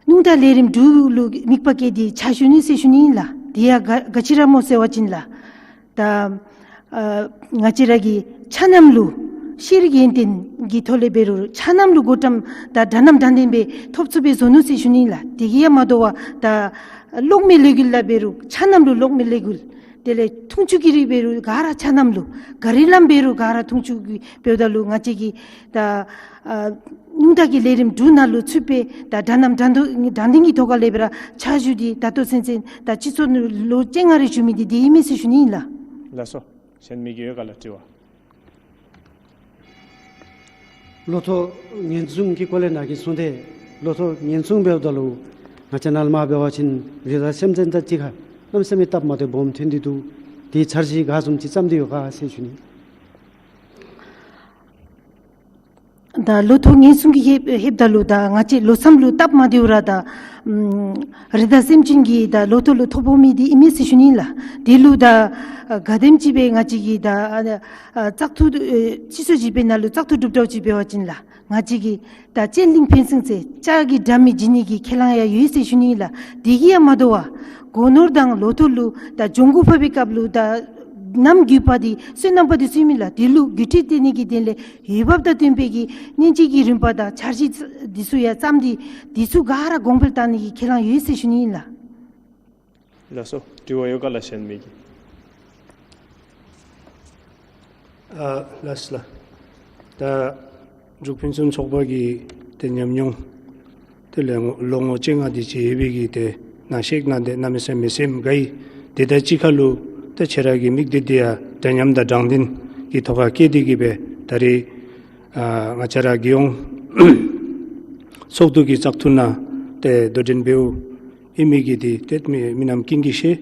རྙོག་དྲ་ལས་རིམ་དྲུག་ལུ་དམིགས་པ་བསྐྱེད་དེ་ཕྱག་ཞུ་ནི་ཟེར་ཞུ་ནི་ཨིན་ལགས། དེ་ཡང་ག་ག་ཅི་ར་སྨོ་ཟེར་བ་ཅིན་ལགས་ད་ཨ་ང་བཅས་ར་གི་ཆ་མཉམ་ལུ་ཤེས་རིག་ཡོན་ཏན་གྱི་ཐོག་ལས་འབད་རུང་ཆ་མཉམ་ལུ་བགོ་བཀྲམ་ད་འདྲ་མཉམ་འདྲ་མཐུན་སྦེ་ཐོབ་ཚུགསཔ་སྦེ་བཟོ་ནུག་ཟེར་ཞུ་ནི་ཨིན་ལགས། དེ་གིས་ཡང་མ་དོ་བར་ད་གློག་མེ་གློག་འགུལ་ལུ་འབད་རུང་ཆ་མཉམ་ལུ་གློག་མེ་གློག་འགུལ། དེ་ལས་འཐུང་ཆུ་གི་རིགས་འབད་རུང་ག་ར་ཆ་མཉམ་ལུ། ག་རི་ལམ་འབད་རུང་ག་ར་འཐུང་ཆུ་གི་འབདཝ་ད་ལུ་ང་བཅས་ཀྱི་ད་ཨ་རྙོག་དྲ་གི་ལས་རིམ་དྲུག་ནང་ལུ་ཚུད་པའི་ད་འདྲ་མཉམ་འདྲ་མཐུན་འདྲ་མཐུན་གྱི་ཐོག་ཁར་ལས་སྦེ་ར་ཕྱག་ཞུ་སྟེ་ད་ལྟོ་ཚུན་ཚོད་ད་སྤྱི་ཚོགས་ནང་ལོ་བཅོ་ལྔ་རེ་བཞུགས་མི་འདི་དེ་ཨིན་མས་ཟེར་ཞུ་ནི་ཨིན་ལགས། ལགས་སོ། གཞན་མི་གི་ཡོད་ག་ལགས་དྲི་བ། ལོ་ཐོག་ཉེན་སྲུང་གི་སྐོར་ལས་ནཱ་གིས་གསུངས་ཏེ་ལོ་ཐོག་ཉེན་སྲུང་འབདཝ་ད་ལུ་ང་བཅས་ནཱ་ལས་མར་འབད་བ་ཅིན་རི་དྭགས་སེམས་ཅན་དང་གཅིག་ཁར་གནམ་མེད་ས་མེད་སྟབས་མ་བདེཝ་སྦོམ་ཐོན་ཏེ་འདུག། དེ་འཆར་གཞི་ག་བཟུམ་ཅིག་བརྩམས་ཏེ་ཡོད་ག་ཟེར་ཞུ་ནི། ད་ལོ་ཐོག་ཉེན་སྲུང་གི་ཧེབ་ཧེབ་ད་ལུ་ད་ང་བཅས་ལོ་མཚམས་ལུ་སྟབས་མ་བདེཝ་ར་ད་ཨམ་རི་དྭགས་སེམས་ཅན་གྱི་ད་ལོ་ཐོག་ལུ་ཐོ་ཕོག་མི་འདི་ཨིན་མས་ཟེར་ཞུ་ནི་ལགས། དེ་ལུ་ད་ཨ་ག་དེམ་ཅིག་སྦེ་ང་བཅས་ཀྱིས་ད་ཨ་ཨ་བཙག་འཐུ་ཨེ་སྤྱི་ཚོགས་ཅིག་སྦེ་ནང་ལུ་བཙག་འཐུ་གྲུབ་འདྲཝ་ཅིག་འབད་བ་ཅིན་ལགས་ང་བཅས་ཀྱིས་ད་སྤྱན་ལིང་ཕན་སེང་ཟེར་ལྕགས་ཀྱི་དྲ་མིག་བྱིན་ནི་གི་ཁས་བླངས་ཡང་ཡོད་ཟེར་ཞུ་ནི་ལགས། དེ་གིས་ཡང་མ་དོ་བར་སྒོ་ནོར་དང་ལོ་ཐོག་ལུ་ད་འབྱུང་འགྱུར་འཕར་བའི་སྐབས་ལུ་ད་ནམ་རྒུད་པ་འདི་སོ་ནམ་པ་འདི་ཚུ་ཨིན་མས་ལགས། དེ་ལུ་རྒུད་འཐུས་སྟོན་ནི་གི་དོན་ལས་འོས་འབབ་དང་བསྟུན་པའི་གི་སྨྱན་བྱད་ཀྱི་རིམ་པ་དང་འཆར་གཞི་འདི་ཚུ་ཡང་བརྩམས་ཏེ་འདི་ཚུ་ག་ར་གོང་འཕེལ་བཏང་ནི་གི་ཁས་བླངས་ཡོད་ཟེར་ཞུ་ནི་ཨིན་ལགས། ལགས་སོ། དྲི་བ་ཡོད་ག་ལགས་གཞན་མི་གི། ཨ་ལགས་སོ་ལགས། ད་འབྲུག་ཕུན་སུམ་ཚོགས་པ་གི་ཏེ་ཉམས་མྱོང་དེ་ལས་ལོ་ངོ་བཅོ་ལྔ་དེ་ཅིག་ཡོད་པའི་གི་ཏེ་ནཱ་བཤད་གནང་སྟེ་གནམ་མེད་ས་མེད་སེམས་དགའ་ཡི། དེ་དང་གཅིག་ཁར་ལུ་ཏེ་ཁྱེད་ར་གི་དམིགས་གཏད་འདི་ཡང་འདྲ་མཉམ་དང་འདྲ་མཐུན་གྱི་ཐོག་ཁར་བསྐྱེད་དེ་གི་སྦེ་ད་རེས་ཨ་ང་བཅས་ར་རྒྱལ་ཡོངས་ཚོགས་འདུ་གི་བཙག་འཐུ་ནང་ཏེ་དོ་འགྲན་འབདཝ་ཨིན་མི་གི་འདི་ཏེ་མི་མི་རྣམས་ཀུན་གྱིས་ཤེས།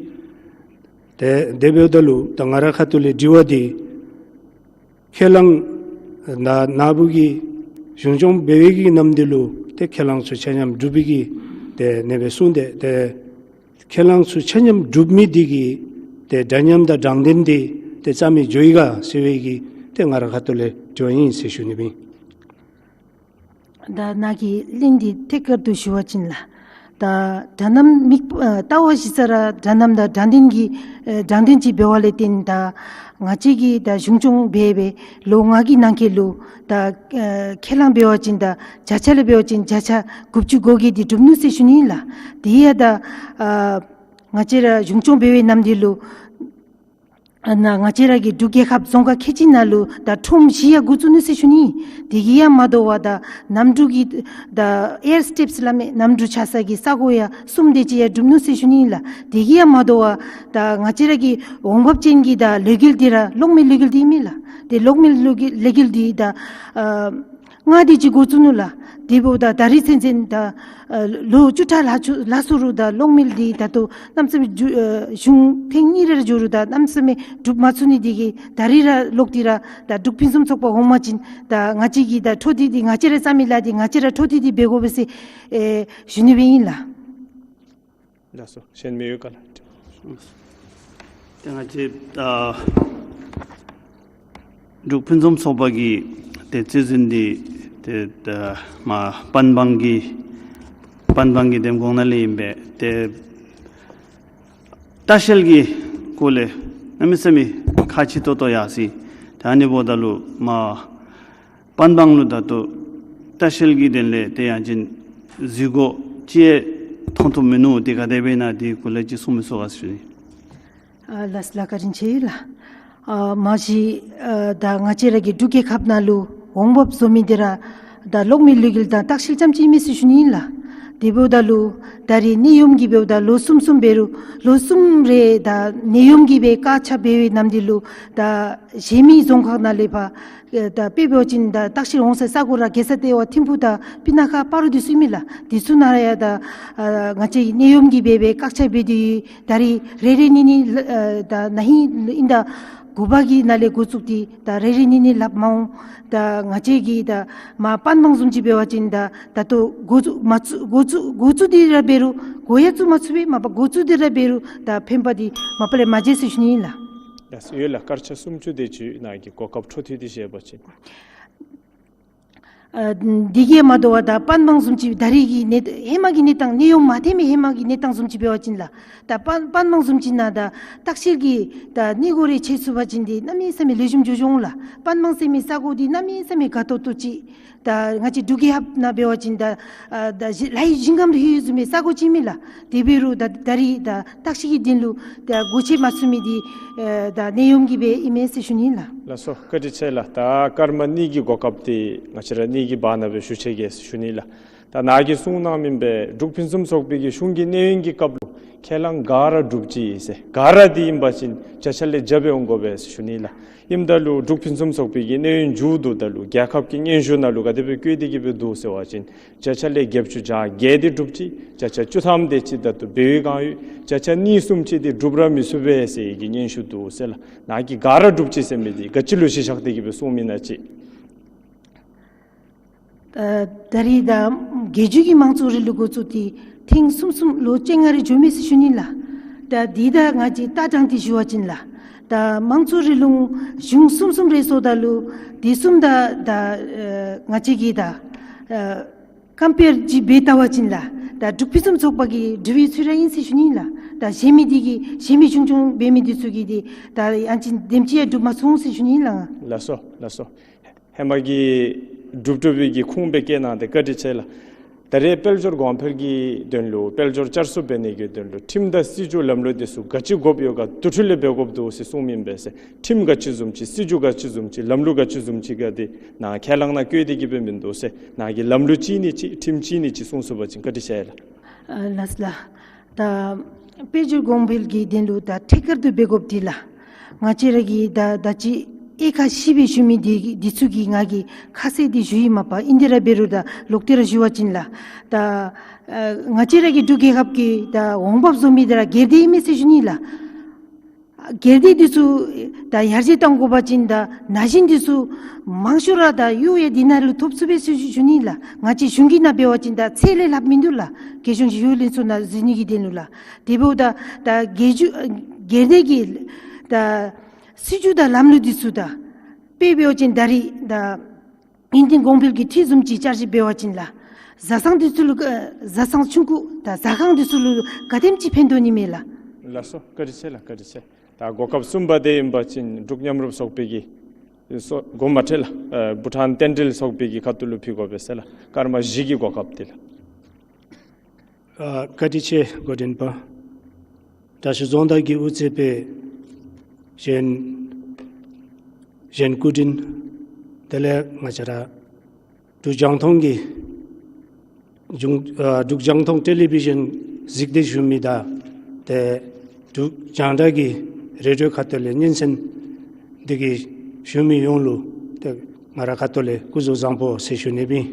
ཏེ་དེ་འབདཝ་ད་ལུ་ད་ང་རའི་ཁ་ཐུག་ལས་དྲི་བ་འདི་ཁས་བླངས་ནཱ་ནཱ་བུ་གི་གཞུང་སྐྱོང་འབད་བའི་གི་ནམ་དུས་ལུ་ཏེ་ཁས་བླངས་ཚུ་ཆ་མཉམ་གྲུབ་པའི་གི་ཏེ་ཨ་ནེ་སྦེ་གསུངས་ཏེ་ཏེ་ཁས་བླངས་ཚུ་ཆ་མཉམ་གྲུབ་མི་འདི་གིས་ཏེ་འདྲ་མཉམ་དང་འདྲ་མཐུན་འདི་ཏེ་རྩ་མེད་འགྱོ་ཡི་ག་ཟེར་བའི་གི་ཏེ་ང་རའི་ཁ་ཐུག་ལས་དྲི་བ་ཨིན་ཟེར་ཞུ་ནི་ཨིན། ད་ནཱ་གིས་ལན་འདི་ཐད་ཀར་དུ་ཞུ་བ་ཅིན་ལགས། ད་འདྲ་མཉམ་དམིགས་ཨ་ལྟ་བ་གཞི་རྩ་ར་འདྲ་མཉམ་དང་འདྲ་མཐུན་གྱི་ཨེ་འདྲ་མཐུན་ཅིག་འབད་བ་ལས་བརྟེན་ད་ང་བཅས་ཀྱིས་ད་གཞུང་སྐྱོང་འབད་སྦེ་ལོ་ལྔ་གི་ནང་འཁོད་ལུ་ད་ཨེ་ཁས་བླངས་འབད་བ་ཅིན་ད་བརྒྱ་ཆ་ལས་འབད་བ་ཅིན་བརྒྱ་ཆ་དགུ་བཅུ་གོ་བརྒྱད་འདི་གྲུབ་ནུག་ཟེར་ཞུ་ནི་ཨིན་ལགས། དེ་ཡང་ད་ཨ་ང་བཅས་ར་གཞུང་སྐྱོང་འབད་བའི་ནམ་དུས་ལུ་ཨ་ནཱ་ང་བཅས་ར་གི་འབྲུག་རྒྱལ་ཁབ་རྫོང་ཁག་ཁལ་གཅིག་ནང་ལུ་ད་ཁྲོམ་བཞི་ཡང་འགོ་བཙུགས་ནུག་ཟེར་ཞུ་ནི། དེ་གིས་ཡང་མ་དོ་བར་ད་གནམ་གྲུ་གི་ད་ཨེར་སི་ཊེབས་སླབ་མི་གནམ་གྲུ་ཆགས་ས་གི་ས་གོ་ཡང་གསུམ་དེ་ཅིག་ཡང་གྲུབ་ནུག་ཟེར་ཞུ་ནི་ལགས། དེ་གིས་ཡང་མ་དོ་བར་ད་ང་བཅས་ར་གི་འོང་འབབ་ཅན་གྱི་ད་ལས་འགུལ་འདི་ར་གློག་མེ་ལས་འགུལ་འདི་ཨིན་མས་ལགས། ཏེ་གློག་མེ་ལས་འགུལ་ལས་འགུལ་འདི་ད་ཨ་ ལྔ་དེ་ཅིག་འགོ་བཙུགས་ནུག་ལགས། དེ་འབདཝ་ད་ད་རིས་ཚུན་ཚོད་ད་ཨ་ལོ་བཅུ་ཕྲག་ལྷག་ཚུ་ལྷག་སོང་རུང་ད་གློག་མེ་འདི་ད་ལྟོ་གནམ་མེད་ས་མེད་འགྱུར་ཨ་གཞུང་ཐེངས་གཉིས་རེ་འགྱུར་རུང་ད་གནམ་མེད་ས་མེད་འགྲུབ་མ་ཚུགས་ནི་དེ་གིས་ད་རིས་ར་ལོག་སྟེ་ར་ད་འབྲུག་ཕུན་སུམ་ཚོགས་པ་འོང་པ་ཅིན་ད་ང་བཅས་ཀྱིས་ད་འཕྲོ་མཐུད་དེ་ང་བཅས་ར་རྩ་མེད་ལགས་ཏེ་ང་བཅས་ར་འཕྲོ་མཐུད་དེ་འབད་དགོ་པས་ཟེར་ཨེ་ཞུ་ནི་སྦེ་ཨིན་ལགས། ལགས་སོ། གཞན་མི་ཡོད་ག་ལགས། ཏེ་ང་བཅས་ཨ་འབྲུག་ཕུན་སུམ་ཚོགས་པ་གི་ཏེ་རྩིས་འཛིན་འདི་ཏེ་ད་མར་པན་སྦང་གི་པན་སྦང་གི་འདེམས་ཁོངས་ནང་ལས་ཨིན་པས། ཏེ་ལྟ་བཤལ་གྱི་སྐོར་ལས་གནམ་མེད་ས་མེད་ཁག་ཆེ་ཏོག་ཏོ་ཡར་སོ་ཡི། ད་ཨ་ནི་འབདཝ་ད་ལུ་མར་པན་སྦང་ལུ་ད་ལྟོ་ལྟ་བཤལ་གྱི་དོན་ལས་ཏེ་ཡང་ཅིན་འཛུལ་སྒོ་ཅིག་མཐོང་ཐུབ་མིན་ནུག། དེ་ག་དེ་སྦེ་ཨིན་ན་དེ་སྐོར་ལས་ཅིག་གསུང་མི་ཚུགས་ག་ཟེར་ཞུ་ནི། ཨ་ལགས་ལགས། བཀའ་དྲིན་ཆེ་ལགས། ཨ་མ་གཞི་ཨ་ད་ང་བཅས་ར་གི་འབྲུག་རྒྱལ་ཁབ་ནང་ལུ་འོང་འབབ་བཟོ་མི་འདི་ར་ད་གློག་མེ་ལུད་རྒྱུ་དང་ལྟ་བཤལ་རྐྱངམ་ཅིག་ཨིན་མས་ཟེར་ཞུ་ནི་ཨིན་ལགས། དེ་འབདཝ་ད་ལུ་ད་རིས་ནད་ཡོམ་གྱིས་འབདཝ་ད་ལོ་གསུམ་གསུམ་འབད་རུང་ལོ་གསུམ་རེ་ད་ནད་ཡོམ་གྱིས་སྦེ་བཀག་ཆ་འབད་བའི་ནམ་དུས་ལུ་ད་གཞན་མི་རྫོང་ཁག་ནང་ལས་ཕར་ཨེ་ད་དཔེ་འབད་བ་ཅིན་ད་ལྟ་བཤལ་འོང་སའི་ས་གོ་ར་རྒྱལ་ས་ལྟེ་བ་ཐིམ་ཕུག་དང་སྤུ་ན་ཁ་སྤ་རོ་འདི་ཚུ་ཨིན་མས་ལགས། འདི་ཚུ་ནང་ར་ཡང་ད་ཨ་ང་བཅས་ཀྱིས་ནད་ཡོམ་གྱིས་འབད་སྦེ་བཀག་ཆ་འབད་དེ་ཡོད། ད་རིས་རེ་རེ་གཉིས་གཉིས་ལ་ཨ་ད་ན་ཧིང་དབྱིན་ཟླ་དགུ་པ་གི་ནང་ལས་འགོ་བཙུགས་ཏེ་ད་རེ་རེ་གཉིས་གཉིས་ལྷགཔ་མ་འོང་། ད་ང་བཅས་ཀྱིས་ད་མར་པན་སྦང་བཟུམ་ཅིག་འབད་བ་ཅིན་ད་ད་ལྟོ་འགོ་བཙུགས་མ་བཙུགས་འགོ་བཙུགས་འགོ་བཙུགས་ཏེ་ར་འབད་རུང་འགོ་ཡང་བཙུགས་མ་ཚུགས་པས། མ་པ་འགོ་བཙུགས་ཏེ་ར་འབད་རུང་ད་ཕན་པ་འདི་མ་པ་ལས་མ་བྱུང་ཟེར་ཞུ་ནི་ཨིན་ལགས། ལགས་སོ། ཡོད་ལགས། སྐར་ཆ་སུམ་ཅུ་དེ་ཅིག་ནཱ་གི་གོ་སྐབས་འཕྲོ་མཐུད་དེ་བཞེས་པ་ཅིན། ཨ་འདི་གིས་མ་དོ་བར་ད་པན་སྦང་བཟུམ་ཅིག་ད་རིས་ཀྱི་གནས་ཧེ་མ་གི་གནས་སྟངས་ནད་ཡོམ་མ་ཐོན་མི་ཧེ་མ་གི་གནས་སྟངས་བཟུམ་ཅིག་འབད་བ་ཅིན་ལགས། ད་པན་པན་སྦང་བཟུམ་ཅིག་ནང་ད་ལྟ་བཤལ་གྱི་ད་གནས་སྒོ་རེ་ཕྱེ་ཚུགས་པ་ཅིན་འདི་གནམ་མེད་ས་མེད་ལེགས་ཤོམ་འགྱོ་འོང་ལགས། པན་སྦང་ཟེར་མི་ས་གོ་འདི་གནམ་མེད་ས་མེད་དགའ་ཏོག་ཏོ་ཅིག། ད་ང་བཅས་འབྲུག་རྒྱལ་ཁབ་ནང་འབད་བ་ཅིན་ད་ཨ་ད་ཞི་ལྷའི་ཞིང་ཁམས་ལུ་ལྷོད་ཡོད་བཟུམ་མའི་ས་གོ་ཅིག་མས་ལགས། དེ་འབད་རུང་ད་ད་རིས་ད་ལྟ་བཤལ་གྱི་དོན་ལུ་ད་སྒོ་ཕྱེ་མ་ཚུགས་མི་འདི་ཨ་ད་ནད་ཡོམ་གྱིས་སྦེ་ཨིན་མས་ཟེར་ཞུ་ནི་ལགས། ལགས་སོ། བཀའ་དྲིན་ཆེ་ལགས། ད་སྐར་མ་གཉིས་ཀྱི་གོ་སྐབས་འདི་ང་བཅས་ར་གཉིས་ཀྱི་བར་ན་སྦེ་ཞུ་ཆེ་གེ་ཟེར་ཞུ་ནི་ལགས། ད་ནཱ་གིས་གསུངས་གནང་མི་སྦེ་འབྲུག་ཕུན་སུམ་ཚོགས་པའི་གི་གཞུང་གི་གནས་ཡུན་གྱི་སྐབས་ལུ་ཁས་བླངས་ག་ར་སྒྲུབ་ཅི་ཟེར། ག་ར་འདི་ཨིན་པ་ཅིན་བརྒྱ་ཆ་ལས་བརྒྱ་སྦེ་འོང་དགོ་པས་ཟེར་ཞུ་ནི་ལགས། ཨིནམ་ད་ལུ་འབྲུག་ཕུན་སུམ་ཚོགས་པའི་གི་གནས་ཡུན་མཇུག་བསྡུཝ་ད་ལུ་རྒྱལ་ཁབ་ཀྱི་སྙན་ཞུ་ནང་ལུ་ག་དེ་སྦེ་བཀོད་དེ་གི་སྦེ་འདུག་ཟེར་བ་ཅིན་བརྒྱ་ཆ་ལས་བརྒྱད་ཅུ་གྱ་བརྒྱད་འདི་སྒྲུབ་ཅི། བརྒྱ་ཆ་བཅུ་ཐམ་དེ་ཅིག་ད་ལྟོ་འབད་བའི་བསྒང་ཡོད། བརྒྱ་ཆ་གཉིས་གསུམ་ཅིག་འདི་སྒྲུབ་ར་མི་ཚུགས་པས་ཟེར་བའི་གི་སྙན་ཞུ་འདུག་ཟེར་ལགས། ནཱ་གིས་ག་ར་སྒྲུབ་ཅི་ཟེར་མི་འདི་ག་ཅི་ལུ་གཞི་བཞག་སྟེ་གི་སྦེ་གསུངས་མི་ཨིན་ན་ཅིག། ཨ་ད་རིས་ད་རྒྱལ་བརྒྱུད་ཀྱི་དམངས་གཙོའི་རིང་ལུགས་འགོ་བཙུགས་ཏེ་ཐེངས་གསུམ་གསུམ་ལོ་བཅོ་ལྔ་རེ་འགྱོ་མི་ཟེར་ཞུ་ནི་ལགས། ད་འདི་ད་ང་བཅས་ལྟ་སྟངས་འདི་ཞུ་བ་ཅིན་ལགས། ད་དམངས་གཙོའི་རིང་ལུགས་གཞུང་གསུམ་གསུམ་རེ་སོངམ་ད་ལུ་དེ་གསུམ་ད་ད་ཨ་ང་བཅས་ཀྱིས་ད་ཨ་ཀམ་པེར་ཅིག་འབད་བལྟ་བ་ཅིན་ལགས། ད་འབྲུག་ཕུན་སུམ་ཚོགས་པ་གིས་འགྲུབ་པའི་ཚུལ་ར་ཨིན་ཟེར་ཞུ་ནི་ལགས། ད་གཞན་མི་འདི་གིས་གཞན་མི་གཞུང་སྐྱོང་འབད་མི་འདི་ཚུ་གིས་འདི་ད་ཡང་ཅིན་དེམ་ཅིག་ཡང་འགྲུབ་མ་ཚུགས་ཟེར་ཞུ་ནི་ལགས། ལགས་སོ། ལགས་སོ། ཧེ་མ་གི་གྲུབ་གྲུབ་པའི་གི་ཁུངས་སྦེ་བཀལ་གནང་སྟེ་བཀའ་དྲིན་ཆེ་ལགས། ད་རེས་དཔལ་འབྱོར་གོང་འཕེལ་གྱི་དོན་ལུ་དཔལ་འབྱོར་བསྐྱར་གསོ་འབད་ནི་གི་དོན་ལུ་ཁྲིམས་དང་སྲིད་བྱུས་ལམ་ལུགས་འདི་ཚུ་ག་ཅི་དགོཔ་ཡོད་ག་དེ་འཕྲོ་ལས་འབད་དགོཔ་འདུག་ཟེར་གསུངས་མི་ཨིན་པས་ཟེར། ཁྲིམས་ག་ཅི་བཟུམ་ཅིག་སྲིད་བྱུས་ག་ཅི་བཟུམ་ཅིག་ལམ་ལུགས་ག་ཅི་བཟུམ་ཅིག་ག་འདི་ནཱ་ཁས་བླངས་ནང་བཀོད་དེ་གི་སྦེ་མིན་འདུག་ཟེར། ནཱ་གིས་ལམ་ལུགས་ཅིག་ནི་ཅིག་ཁྲིམས་ཅིག་ནི་ཅིག་གསུངས་ཚུགས་པ་ཅིན་བཀའ་དྲིན་ཆེ་ལགས། ཨ་ལགས་ལགས། ད་དཔལ་འབྱོར་གོང་འཕེལ་གྱི་དོན་ལུ་ད་ཐད་ཀར་དུ་འབད་དགོཔ་འདི་ལགས། ང་བཅས་ར་གི་ད་ད་ཅི་དབྱེ་ཁག་བཞི་སྦེ་ཞུ་མི་འདི་འདི་ཚུ་གི་ང་གིས་ཁ་གསལ་འདི་ཞུ་ཡི་མ་པ། ཨིན་དེ་ར་འབད་རུང་ད་ལོག་སྟེ་ར་ཞུ་བ་ཅིན་ལགས། ད་ཨ་ང་བཅས་ར་གི་འབྲུག་རྒྱལ་ཁབ་ཀྱི་ད་འོང་འབབ་བཟོ་མི་འདི་ར་སྒེར་སྡེ་ཨིན་མས་ཟེར་ཞུ་ནི་ལགས། སྒེར་སྡེ་འདི་ཚུ་ད་ཡར་རྒྱས་གཏང་དགོ་པ་ཅིན་ད་ན་གཞོན་འདི་ཚུ་མང་ཤོས་ར་ད་གཡོག་ཡང་འདི་ནང་ལུ་ཐོབ་ཚུགས་པས་ཟེར་ཞུ་ནི་ལགས། ང་བཅས་གཞུང་གི་ནང་འབད་བ་ཅིན་ད་ཚད་ལས་ལྷགཔ་མིན་འདུག་ལགས། རྒྱལ་གཞུང་གི་གཡོག་ལྷན་ཚོགས་ནང་འཛུལ་ནི་གི་དོན་ལུ་ལགས། དེ་འབདཝ་ད་ད་སྒེར་གྱི་སྒེར་སྡེ་གི་ད་སྲིད་བྱུས་དང་ལམ་ལུགས་འདི་ཚུ་ད་དཔེ་འབད་བ་ཅིན་ད་རིས་ད་དབྱིན་ལྡན་གོང་འཕེལ་གྱི་ཁྲིད་བཟུམ་ཅིག་བསྐྱར་ཞིབ་འབད་བ་ཅིན་ལགས། བཟའ་ཚང་འདི་ཚུ་ལུ་ཨ་བཟའ་ཚང་ཆུང་ཀུ་དང་ཟ་ཁང་འདི་ཚུ་ལུ་ག་དེམ་ཅིག་ཕན་ཐོགས་ནི་མས་ལགས། ལགས་སོ། བཀའ་དྲིན་ཆེ་ལགས། བཀའ་དྲིན་ཆེ། ད་གོ་སྐབས་གསུམ་པ་འདི་ཨིན་པ་ཅིན་འབྲུག་མཉམ་རུབ་ཚོགས་པའི་གི་སོ་དགོངསམ་མ་ཁྲེལ་ལགས། ཨ་བྷུ་ཊཱན་རྟེན་འབྲེལ་ཚོགས་པའི་གི་ཁ་ཐུག་ལུ་ཕུལ་དགོ་པས་ཟེར་ལགས། སྐར་མ་བཞི་གི་གོ་སྐབས་འདི་ལགས། ཨ་བཀའ་དྲིན་ཆེ་འགོ་འདྲེན་པ། དྲག་ཤོས་རྫོང་བདག་གིས་དབུ་གཙོས་པའི་གཞན་གཞན་སྐུ་མགྲོན་དེ་ལས་ང་བཅས་ར་འབྲུག་རྒྱང་མཐོང་གི་འབྲུག་ཨ་འབྲུག་རྒྱང་མཐོང་ཊེ་ལི་བི་ཞཱན་གཟིགས་ཏེ་བཞུགས་མི་དང་ཏེ་འབྲུག་རྒྱང་བསྒྲགས་ཀྱི་རེ་ཌི་ཡོ་ཁ་ཐུག་ལས་སྙན་གསན་འདི་གི་བཞུགས་མི་ཡོངས་ལུ་ཏེ་ ང་ར་ཁ་ཐུག་ལས་སྐུ་གཟུགས་བཟང་པོ་ཟེར་ཞུ་ནི་སྦེ་ཨིན།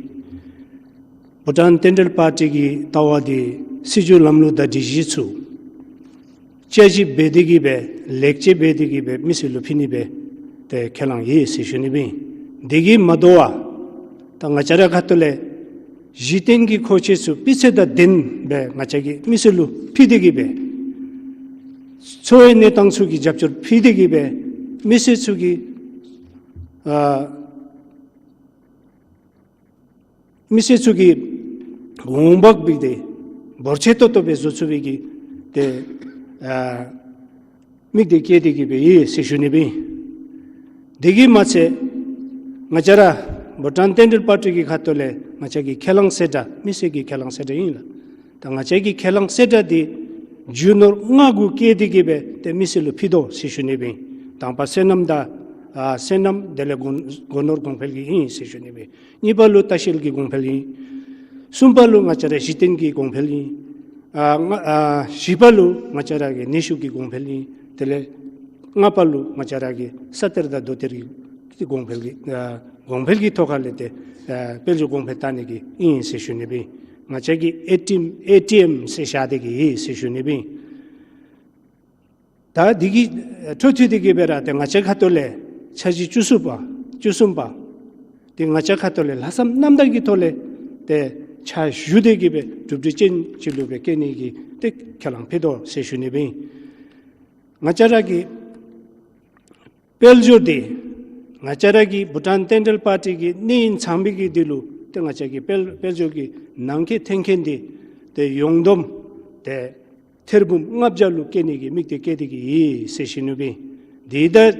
བྷུ་ཊཱན་ཌེན་ཊཱལ་པར་ཊི་གི་ལྟ་བ་འདི་སྲིད་བྱུས་ལམ་ལུགས་དང་སྒྲིག་གཞི་ཚུ་དཔྱད་ཞིབ་འབད་དེ་གི་སྦེ་ལེགས་བཅོས་འབད་དེ་གི་སྦེ་མི་སེར་ལུ་ཕུལ་ནི་སྦེ་ཏེ་ཁས་བླངས་ཡི་ཟེར་ཞུ་ནི་སྦེ་ཨིན། དེ་གིས་མ་དོ་བར་ད་ང་བཅས་ར་ཁ་ཐུག་ལས་གཞི་རྟེན་གྱི་མཁོ་ཆས་ཚུ་སྤུས་ཚད་དང་ལྡན་སྦེ་ང་བཅས་ཀྱིས་མི་སེར་ལུ་ཕུལ་ཏེ་གི་སྦེ་འཚོ་བའི་གནས་སྟངས་ཚུ་གི་རྒྱབ་སྐྱོར་ཕུལ་ཏེ་གི་སྦེ་མི་སེར་ཚུ་གི་ཨ་མི་སེར་ཚུ་གི་འོང་འབབ་འབད་དེ་འབོར་ཆེ་ཏོག་ཏོ་སྦེ་བཟོ་ཚུགས་པའི་གི་ཏེ་ཨ་དམིགས་གཏད་བསྐྱེད་དེ་གི་སྦེ་ཡོད་ཟེར་ཞུ་ནི་སྦེ་ཨིན། དེ་གིས་མ་ཚད་ང་བཅས་ར་བྷུ་ཊཱན་ཌེན་ཊཱལ་པར་ཊི་གི་ཁ་ཐུག་ལས་ང་བཅས་ཀྱི་ཁས་བླངས་གསལ་བསྒྲགས་མི་སེར་གྱི་ཁས་བླངས་གསལ་བསྒྲགས་ཨིན་ལགས། ད་ང་བཅས་ཀྱི་ཁས་བླངས་གསལ་བསྒྲགས་འདི་རྒྱུ་ནོར་ལྔ་གུ་བཀལ་ཏེ་གི་སྦེ་ཏེ་མི་སེར་ལུ་ཕུལ་དོ་ཟེར་ཞུ་ནི་སྦེ་ཨིན། དང་པ་སོ་ནམ་དང་ཨ་སོ་ནམ་དེ་ལས་སྒོ་སྒོ་ནོར་གོང་འཕེལ་གྱི་ཨིན་ཟེར་ཞུ་ནི་སྦེ་ཨིན། གཉིས་པ་ལུ་ལྟ་བཤལ་གྱི་གོང་འཕེལ་ཨིན། གསུམ་པ་ལུ་ང་བཅས་ར་གཞི་རྟེན་གྱི་གོང་འཕེལ་ཨིན། ཨ་ལྔ་ཨ་བཞི་པ་ལུ་ང་བཅས་ར་གི་ནུས་ཤུགས་ཀྱི་གོང་འཕེལ་ཨིན། དེ་ལས་ལྔ་པ་ལུ་ང་བཅས་ར་གི་ས་གཏེར་དང་རྡོ་གཏེར་གྱི་གོང་འཕེལ་གྱི་ཨ་གོང་འཕེལ་གྱི་ཐོག་ཁ་ལས་ཏེ་ཨ་དཔལ་འབྱོར་གོང་འཕེལ་བཏང་ནི་གི་ཨིན་ཟེར་ཞུ་ནི་སྦེ་ཨིན། ང་བཅས་ཀྱི་ཨེ་ཊི་ཨེམ་ཨེ་ཊི་ཨེམ་ཟེར་བཞག་སྟེ་གི་ཨིན་ཟེར་ཞུ་ནི་སྦེ་ཨིན། ད་འདི་གི་ཨ་འཕྲོ་མཐུད་དེ་གི་སྦེ་ར་ཏེ་ང་བཅས་ཁ་ཐུག་ལས་འཆར་གཞི་བཅུ་གསུམ་པ་བཅུ་གསུམ་པ་འདི་ང་བཅས་ཁ་ཐུག་ལས་ལྷག་བསམ་རྣམ་དག་གི་ཐོག་ལས་ཏེ་ཕྱག་ཞུ་སྟེ་གི་སྦེ་གྲུབ་འབྲས་ཅན་ཅིག་ལུ་སྦེ་བཀལ་ནི་གི་ཏེ་ཁས་བླངས་ཕུལ་དོ་ཟེར་ཞུ་ནི་སྦེ་ཨིན། ང་བཅས་ར་གི་དཔལ་འབྱོར་འདི་ང་བཅས་ར་གི་བྷུ་ཊཱན་ཌེན་ཊཱལ་པར་ཊི་གི་གནས་ཡུན་ཚང་མི་གི་འདི་ལུ་ཏེ་ང་བཅས་ཀྱི་དཔལ་དཔལ་འབྱོར་གྱི་ནང་འཁོད་ཐོན་སྐྱེད་འདི་ཏེ་ཡོངས་བསྡོམས་ཏེ་ཐེར་འབུམ་ལྔ་བརྒྱ་ལུ་བཀལ་ནི་གི་དམིགས་གཏད་བསྐྱེད་དེ་གི་ཡོད་ཟེར་ཞུ་ནི་སྦེ་ཨིན། དེ་དང་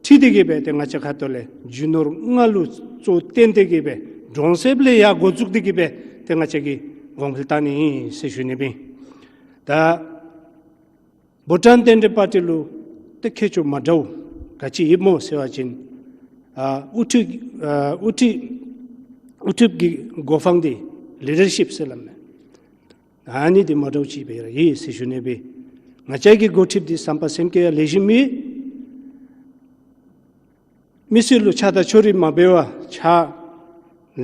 འཁྲིལ་ཏེ་གི་སྦེ་ཏེ་ང་བཅས་ཁ་ཐུག་ལས་རྒྱུ་ནོར་ལྔ་ལུ་གཙོ་བོ་བསྟེན་ཏེ་གི་སྦེ་གྲོང་གསེབ་ལས་ཡར་འགོ་བཙུགས་ཏེ་གི་སྦེ་ཏེ་ང་བཅས་ཀྱིས་གོང་འཕེལ་བཏང་ནི་ཨིན་ཟེར་ཞུ་ནི་སྦེ་ཨིན། ད་བྷུ་ཊཱན་ཌེན་ཊཱལ་པར་ཊི་ལུ་ཏེ་ཁྱད་ཆོས་མ་འདྲཝ་ག་ཅི་ཡོདཔ་སྨོ་ཟེར་བ་ཅིན་ཨ་དབུ་ཁྲིད་ཨ་དབུ་ཁྲིད་དབུ་ཁྲིད་ཀྱི་གོ་འཕང་འདི་ལི་ཌར་ཤིབ་ཟེར་སླབ་མས། ཨ་ནི་འདི་མ་འདྲཝ་ཅིག་སྦེ་ར་ཡོད་ཟེར་ཞུ་ནི་སྦེ་ང་བཅས་ཀྱི་འགོ་ཁྲིདཔ་འདི་བསམ་པ་སེམས་བསྐྱེད་ཡང་ལེགས་ཤོམ་ཡོད། མི་སེར་ལུ་ཆགས་སྡང་ཕྱོགས་རིས་མ་འབད་བར་ཕྱག་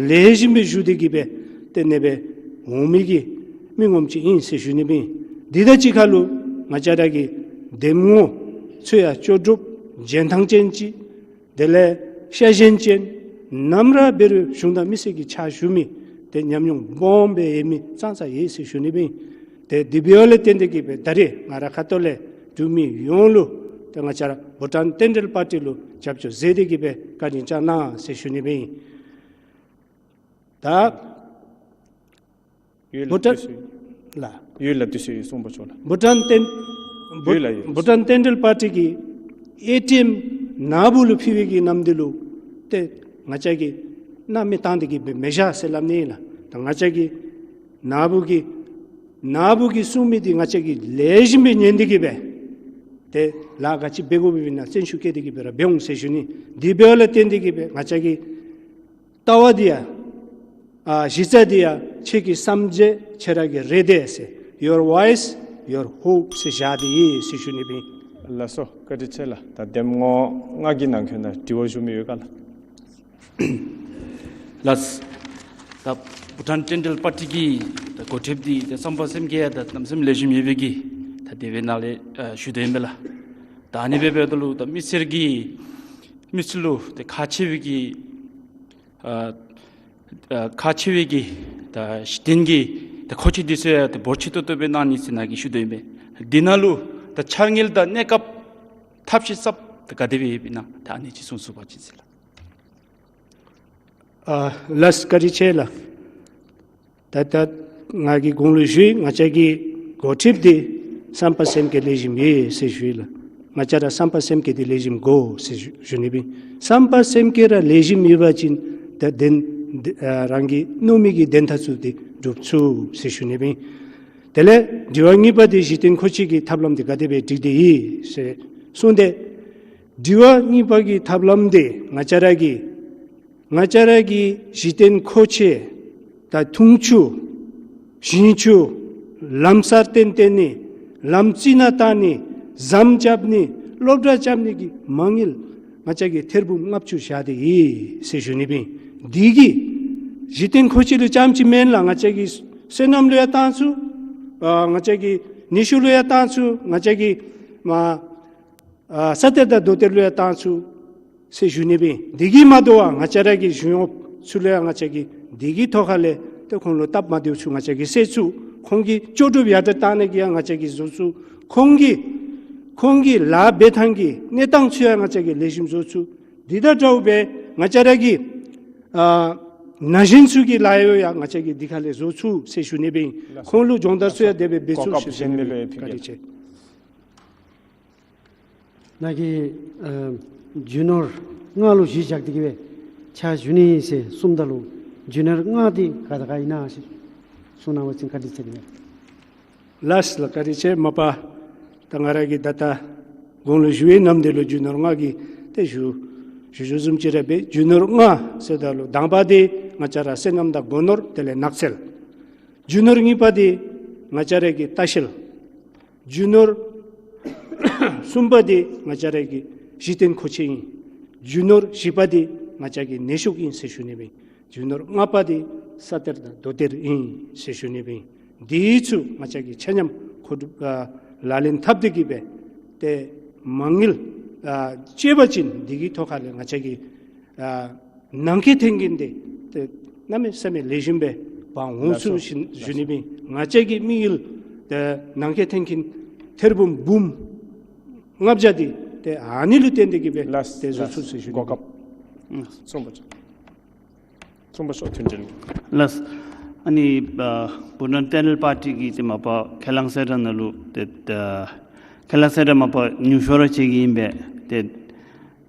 ལེགས་ཤོམ་སྦེ་ཞུ་སྟེ་གི་སྦེ་ཏེ་ཨ་ནེ་སྦེ་འོང་མི་གི་མི་ངོམ་ཅིག་ཨིན་ཟེར་ཞུ་ནི་སྦེ་ཨིན། དེ་དང་གཅིག་ཁར་ལུ་ང་བཅས་ར་གི་འདེམས་ངོ་ཚུ་ཡང་ལྕོགས་གྲུབ་འཇོན་ཐང་ཅན་ཅིག་དེ་ལས་ཤ་ཞེན་ཅན་ནམ་ར་འབད་རུང་གཞུང་དང་མི་སེར་གྱི་ཕྱག་ཞུ་མི་ཏེ་ཉམས་མྱོང་སྦོམ་སྦེ་ཡོད་མི་ཙང་ཙང་ཡོད་ཟེར་ཞུ་ནི་སྦེ་ཨིན། ཏེ་དེ་འབདཝ་ལས་བརྟེན་ཏེ་གི་སྦེ་ད་རེས་ང་ར་ཁ་ཐུག་ལས་འབྲུག་མི་ཡོངས་ལུ་ཏེ་ང་བཅས་ར་བྷུ་ཊཱན་ཌེན་ཊཱལ་པར་ཊི་ལུ་རྒྱབ་སྐྱོར་མཛད་དེ་གི་སྦེ་བཀའ་དྲིན་བསྐྱང་གནང་ཟེར་ཞུ་ནི་སྦེ་ཨིན། ད་ཡོད་ལགས། བྷུ་ཊཱན་དུས་ཚོད་ལགས། ཡོད་ལགས། དུས་ཚོད་ཡོད། གསུངས་པ་ཆོག་ལགས། བྷུ་ཊཱན་ཌེན་ཡོད་ལགས། ཡོད། བྷུ་ཊཱན་ཌེན་ཊཱལ་པར་ཊི་གི་ཨེ་ཊི་ཨེམ་ནཱ་བུ་ལུ་ཕུལ་བའི་གི་ནམ་དུས་ལུ་ཏེ་ང་བཅས་ཀྱིས་སྣང་མེད་བཏང་སྟེ་གི་སྦེ་མི་བཞག་ཟེར་སླབ་ནི་ཨིན་ལགས། ད་ང་བཅས་ཀྱིས་ནཱ་བུ་གིས་ནཱ་བུ་གིས་གསུང་མི་འདི་ང་བཅས་ཀྱིས་ལེགས་ཤོམ་སྦེ་ཉན་ཏེ་གི་སྦེ་ཏེ་ལཱ་ག་ཅི་འབད་དགོཔ་ཨིན་ན་བརྩོན་ཤུགས་བསྐྱེད་དེ་གི་སྦེ་ར་འབད་འོང་ཟེར་ཞུ་ནི། དེ་འབདཝ་ལས་བརྟེན་ཏེ་གི་སྦེ་ང་བཅས་ཀྱི་ལྟ་བ་འདི་ཡང་ཨ་གཞི་རྩ་འདི་ཡང་ཁྱེད་ཀྱི་བསམ་རྒྱས་ཁྱེད་ར་གི་རེ་འདོད་ཟེར་Your Voice, Your Hope ཟེར་བཞག་སྟེ་ཡོད་ཟེར་ཞུ་ནི་སྦེ་ཨིན། ལགས་སོ། བཀའ་དྲིན་ཆེ་ལགས། ད་འདེམས་ངོ་ལྔ་གི་ནང་འཁོད་ནང་དྲི་བ་ཞུ་མི་ཡོད་ག་ལགས། ལགས། ད་བྷུ་ཊཱན་ཌེན་ཊཱལ་པར་ཊི་གི་ད་འགོ་ཁྲིདཔ་འདི་ད་བསམ་པ་སེམས་བསྐྱེད་ཡང་ད་གནམ་མེད་ས་མེད་ལེགས་ཤོམ་ཡོད་པའི་གི་ད་དེ་སྦེ་ནང་ལས་ཨ་ཞུ་དོ་ཨིན་པས་ལགས། ད་ཨ་ནི་སྦེ་འབདཝ་ད་ལུ་ད་མི་སེར་གྱི་མི་སེར་ལུ་ད་ཁག་ཆེ་བའི་གི་ཨ་ཨ་ཁག་ཆེ་བའི་གི་ད་གཞི་རྟེན་གྱི་ད་མཁོ་ཆས་འདི་ཚུ་ཡང་ད་འབོར་ཆེ་ཏོག་ཏོ་སྦེ་གནང་ནི་ཟེར་ནཱ་གིས་ཞུ་དོ་ཨིན་པས། འདི་ནང་ལུ་ད་འཆར་དངུལ་དང་གནས་སྐབས་ཐབས་ཤེས་གསརཔ་ད་ག་དེ་སྦེ་ཡོདཔ་ཨིན་ན་ད་ཨ་ནི་ཅིག་གསུང་ཚུགས་པ་ཅིན་ཟེར་ལགས། ཨ་ལགས། བཀའ་དྲིན་ཆེ་ལགས། ད་ད་ང་གིས་གོང་ལུ་ཞུ་ཡི། ང་བཅས་ཀྱི་འགོ་ཁྲིདཔ་འདི་བསམ་པ་སེམས་བསྐྱེད་ལེགས་ཤོམ་ཡོད་ཟེར་ཞུ་ཡི་ལགས། ང་བཅས་ར་བསམ་པ་སེམས་བསྐྱེད་འདི་ལེགས་ཤོམ་དགོ་ཟེར་ཞུ་ཞུ་ནི་སྦེ་ཨིན། བསམ་པ་སེམས་བསྐྱེད་ར་ལེགས་ཤོམ་ཡོད་པ་ཅིན་ད་དོན་ཨ་རང་གིས་མནོ་མི་གི་དོན་དག་ཚུ་འདི་འགྲུབ་ཚུགས་ཟེར་ཞུ་ནི་སྦེ་ཨིན། དེ་ལས་དྲི་བ་གཉིས་པ་འདི་གཞི་རྟེན་མཁོ་ཆས་ཀྱི་ཐབས་ལམ་འདི་ག་དེ་སྦེ་སྒྲིག་སྟེ་ཡོད་ཟེར་གསུངས་ཏེ། དྲི་བ་གཉིས་པ་གི་ཐབས་ལམ་འདི་ང་བཅས་ར་གི་ང་བཅས་ར་གི་གཞི་རྟེན་མཁོ་ཆས་ད་འཐུང་ཆུ་ཞིང་ཆུ་ལམ་སྲོལ་བརྟན་བརྟན་ནི་ལམ་རྩི་ནག་བཏང་ནི་ཟམ་རྐྱབ་ནི་སློབ་གྲྭ་རྐྱབ་ནི་གི་མ་དངུལ་ ང་བཅས་ཀྱིས་ཐེར་འབུམ་ལྔ་བཅུ་བཞག་སྟེ་ཡོད་ཟེར་ཞུ་ནི་ཨིན། འདི་གིས་གཞི་རྟེན་མཁོ་ཆས་ལུ་རྐྱངམ་ཅིག་མེན་ལགས། ང་བཅས་ཀྱི་སོ་ནམ་ལུ་ཡང་བཏང་ཚུགས། ཨ་ང་བཅས་ཀྱི་ནུས་ཤུགས་ལུ་ཡང་བཏང་ཚུགས། ང་བཅས་ཀྱི་མ་ཨ་ས་གཏེར་དང་རྡོ་གཏེར་ལུ་ཡང་བཏང་ཚུགས་ཟེར་ཞུ་ནི་ཨིན། འདི་གིས་མ་དོ་བར་ང་བཅས་ར་གི་གཞུང་གཡོགཔ་ཚུ་ལུ་ཡང་ང་བཅས་ཀྱིས་འདི་གི་ཐོག་ཁ་ལས་ཏེ་ཁོང་ལུ་སྟབས་མ་བདེཝ་ཚུ་ང་བཅས་ཀྱིས་སེལ་ཚུགས། ཁོང་གི་ལྕོགས་གྲུབ་ཡར་དྲག་བཏང་ནི་གི་ཡང་ང་བཅས་ཀྱིས་བཟོ་ཚུགས། ཁོང་གི་ཁོང་གི་ལཱ་འབད་ཐངས་ཀྱི་གནས་སྟངས་ཚུ་ཡང་ང་བཅས་ཀྱིས་ལེགས་ཤོམ་བཟོ་ཚུགས། འདི་དང་འདྲཝ་སྦེ་ང་བཅས་ར་གི་ཨ་ན་གཞོན་ཚུ་གི་ལཱ་གཡོག་ཡང་ང་བཅས་ཀྱིས་འདི་ཁ་ལས་བཟོ་ཚུགས་ཟེར་ཞུ་ནི་ཨིན། ཁོང་ལུ་སྦྱོང་བརྡར་ཚུ་ཡང་དེ་སྦེ་འབད་ཚུགས་ཟེར་ཞུ་ནི་ཨིན། བཀའ་དྲིན་ཆེ། ནཱ་གིས་ཨ་རྒྱུ་ནོར་ལྔ་ལུ་གཞི་བཞག་སྟེ་གི་སྦེ་ཕྱག་ཞུ་ནི་ཟེར་གསུངམ་ད་ལུ་རྒྱུ་ནོར་ལྔ་འདི་ག་དང་ག་ཨིན་ན་ཟེར་གསུང་གནང་བ་ཅིན་བཀའ་དྲིན་ཆེ་ནི། ལགས་ལགས། བཀའ་དྲིན་ཆེ། མ་པ་ད་ང་ར་གིས་ད་ལྟོ་གོང་ལུ་ཞུ་བའི་ནང་དེ་ལུ་རྒྱུ་ནོར་ལྔ་གི་ཏེ་ཞུ་ཞུ་ཞུཝ་བཟུམ་ཅིག་ར་འབད། རྒྱུ་ནོར་ལྔ་ཟེརཝ་ད་ལུ་དང་པ་འདི་ང་བཅས་ར་སོ་ནམ་དང་སྒོ་ནོར་དེ་ལས་ནགས་ཚལ། རྒྱུ་ནོར་གཉིས་པ་འདི་ང་བཅས་ར་གི་ལྟ་བཤལ། རྒྱུ་ནོར་གསུམ་པ་འདི་ང་བཅས་ར་གི་གཞི་རྟེན་མཁོ་ཆས་ཨིན། རྒྱུ་ནོར་བཞི་པ་འདི་ང་བཅས་ཀྱི་ནུས་ཤུགས་ཨིན་ཟེར་ཞུ་ནི་ཨིན། རྒྱུ་ནོར་ལྔ་པ་འདི་ས་གཏེར་དང་རྡོ་གཏེར་ཨིན་ཟེར་ཞུ་ནི་ཨིན། འདི་ཚུ་ང་བཅས་ཀྱིས་ཆ་མཉམ་མཁོ་སྒྲུབ་ཨ་ལག་ལེན་འཐབ་སྟེ་གི་སྦེ་ཏེ་མ་དངུལ་ཨ་བཅད་པ་ཅིན་འདི་གི་ཐོག་ཁ་ལས་ང་བཅས་ཀྱི་ཨ་ནང་འཁོད་ཐོན་མཁན་འདི་ཏེ་གནམ་མེད་ས་མེད་ལེགས་ཤོམ་སྦེ་འབག་འོང་ཚུགས་ཟེར་ཞུ་ནི་ཨིན། ང་བཅས་ཀྱི་དམིགས་ཡུལ་ཏེ་ནང་འཁོད་ཐོན་མཁན་ཐེར་འབུམ་འབུམ་ལྔ་བརྒྱ་འདི་ཏེ་ཨ་ནི་ལུ་བརྟེན་ཏེ་གི་སྦེ་ཏེ་བཟོ་ཚུགས་ཟེར་ཞུ་ནི་ཨིན། གོ་སྐབས། ཚོང་པ་ཚོ། ཚོང་པ་ཚོ་མཐུན་སྒྲིལ། ལགས། ཨ་ནི་ཨ་བྷུ་ཊཱན་བསྟན་འགྲོའི་པར་ཊི་གིས་ཏེ་མ་པ་ཁས་བླངས་གསལ་བསྒྲགས་ནང་ལུ་ཏེ་ཨ་ཁས་བླངས་གསལ་བསྒྲགས་མ་པ་ཉུང་ཤོས་ར་བཅད་ཀྱི་ཨིན་པས། ཏེ་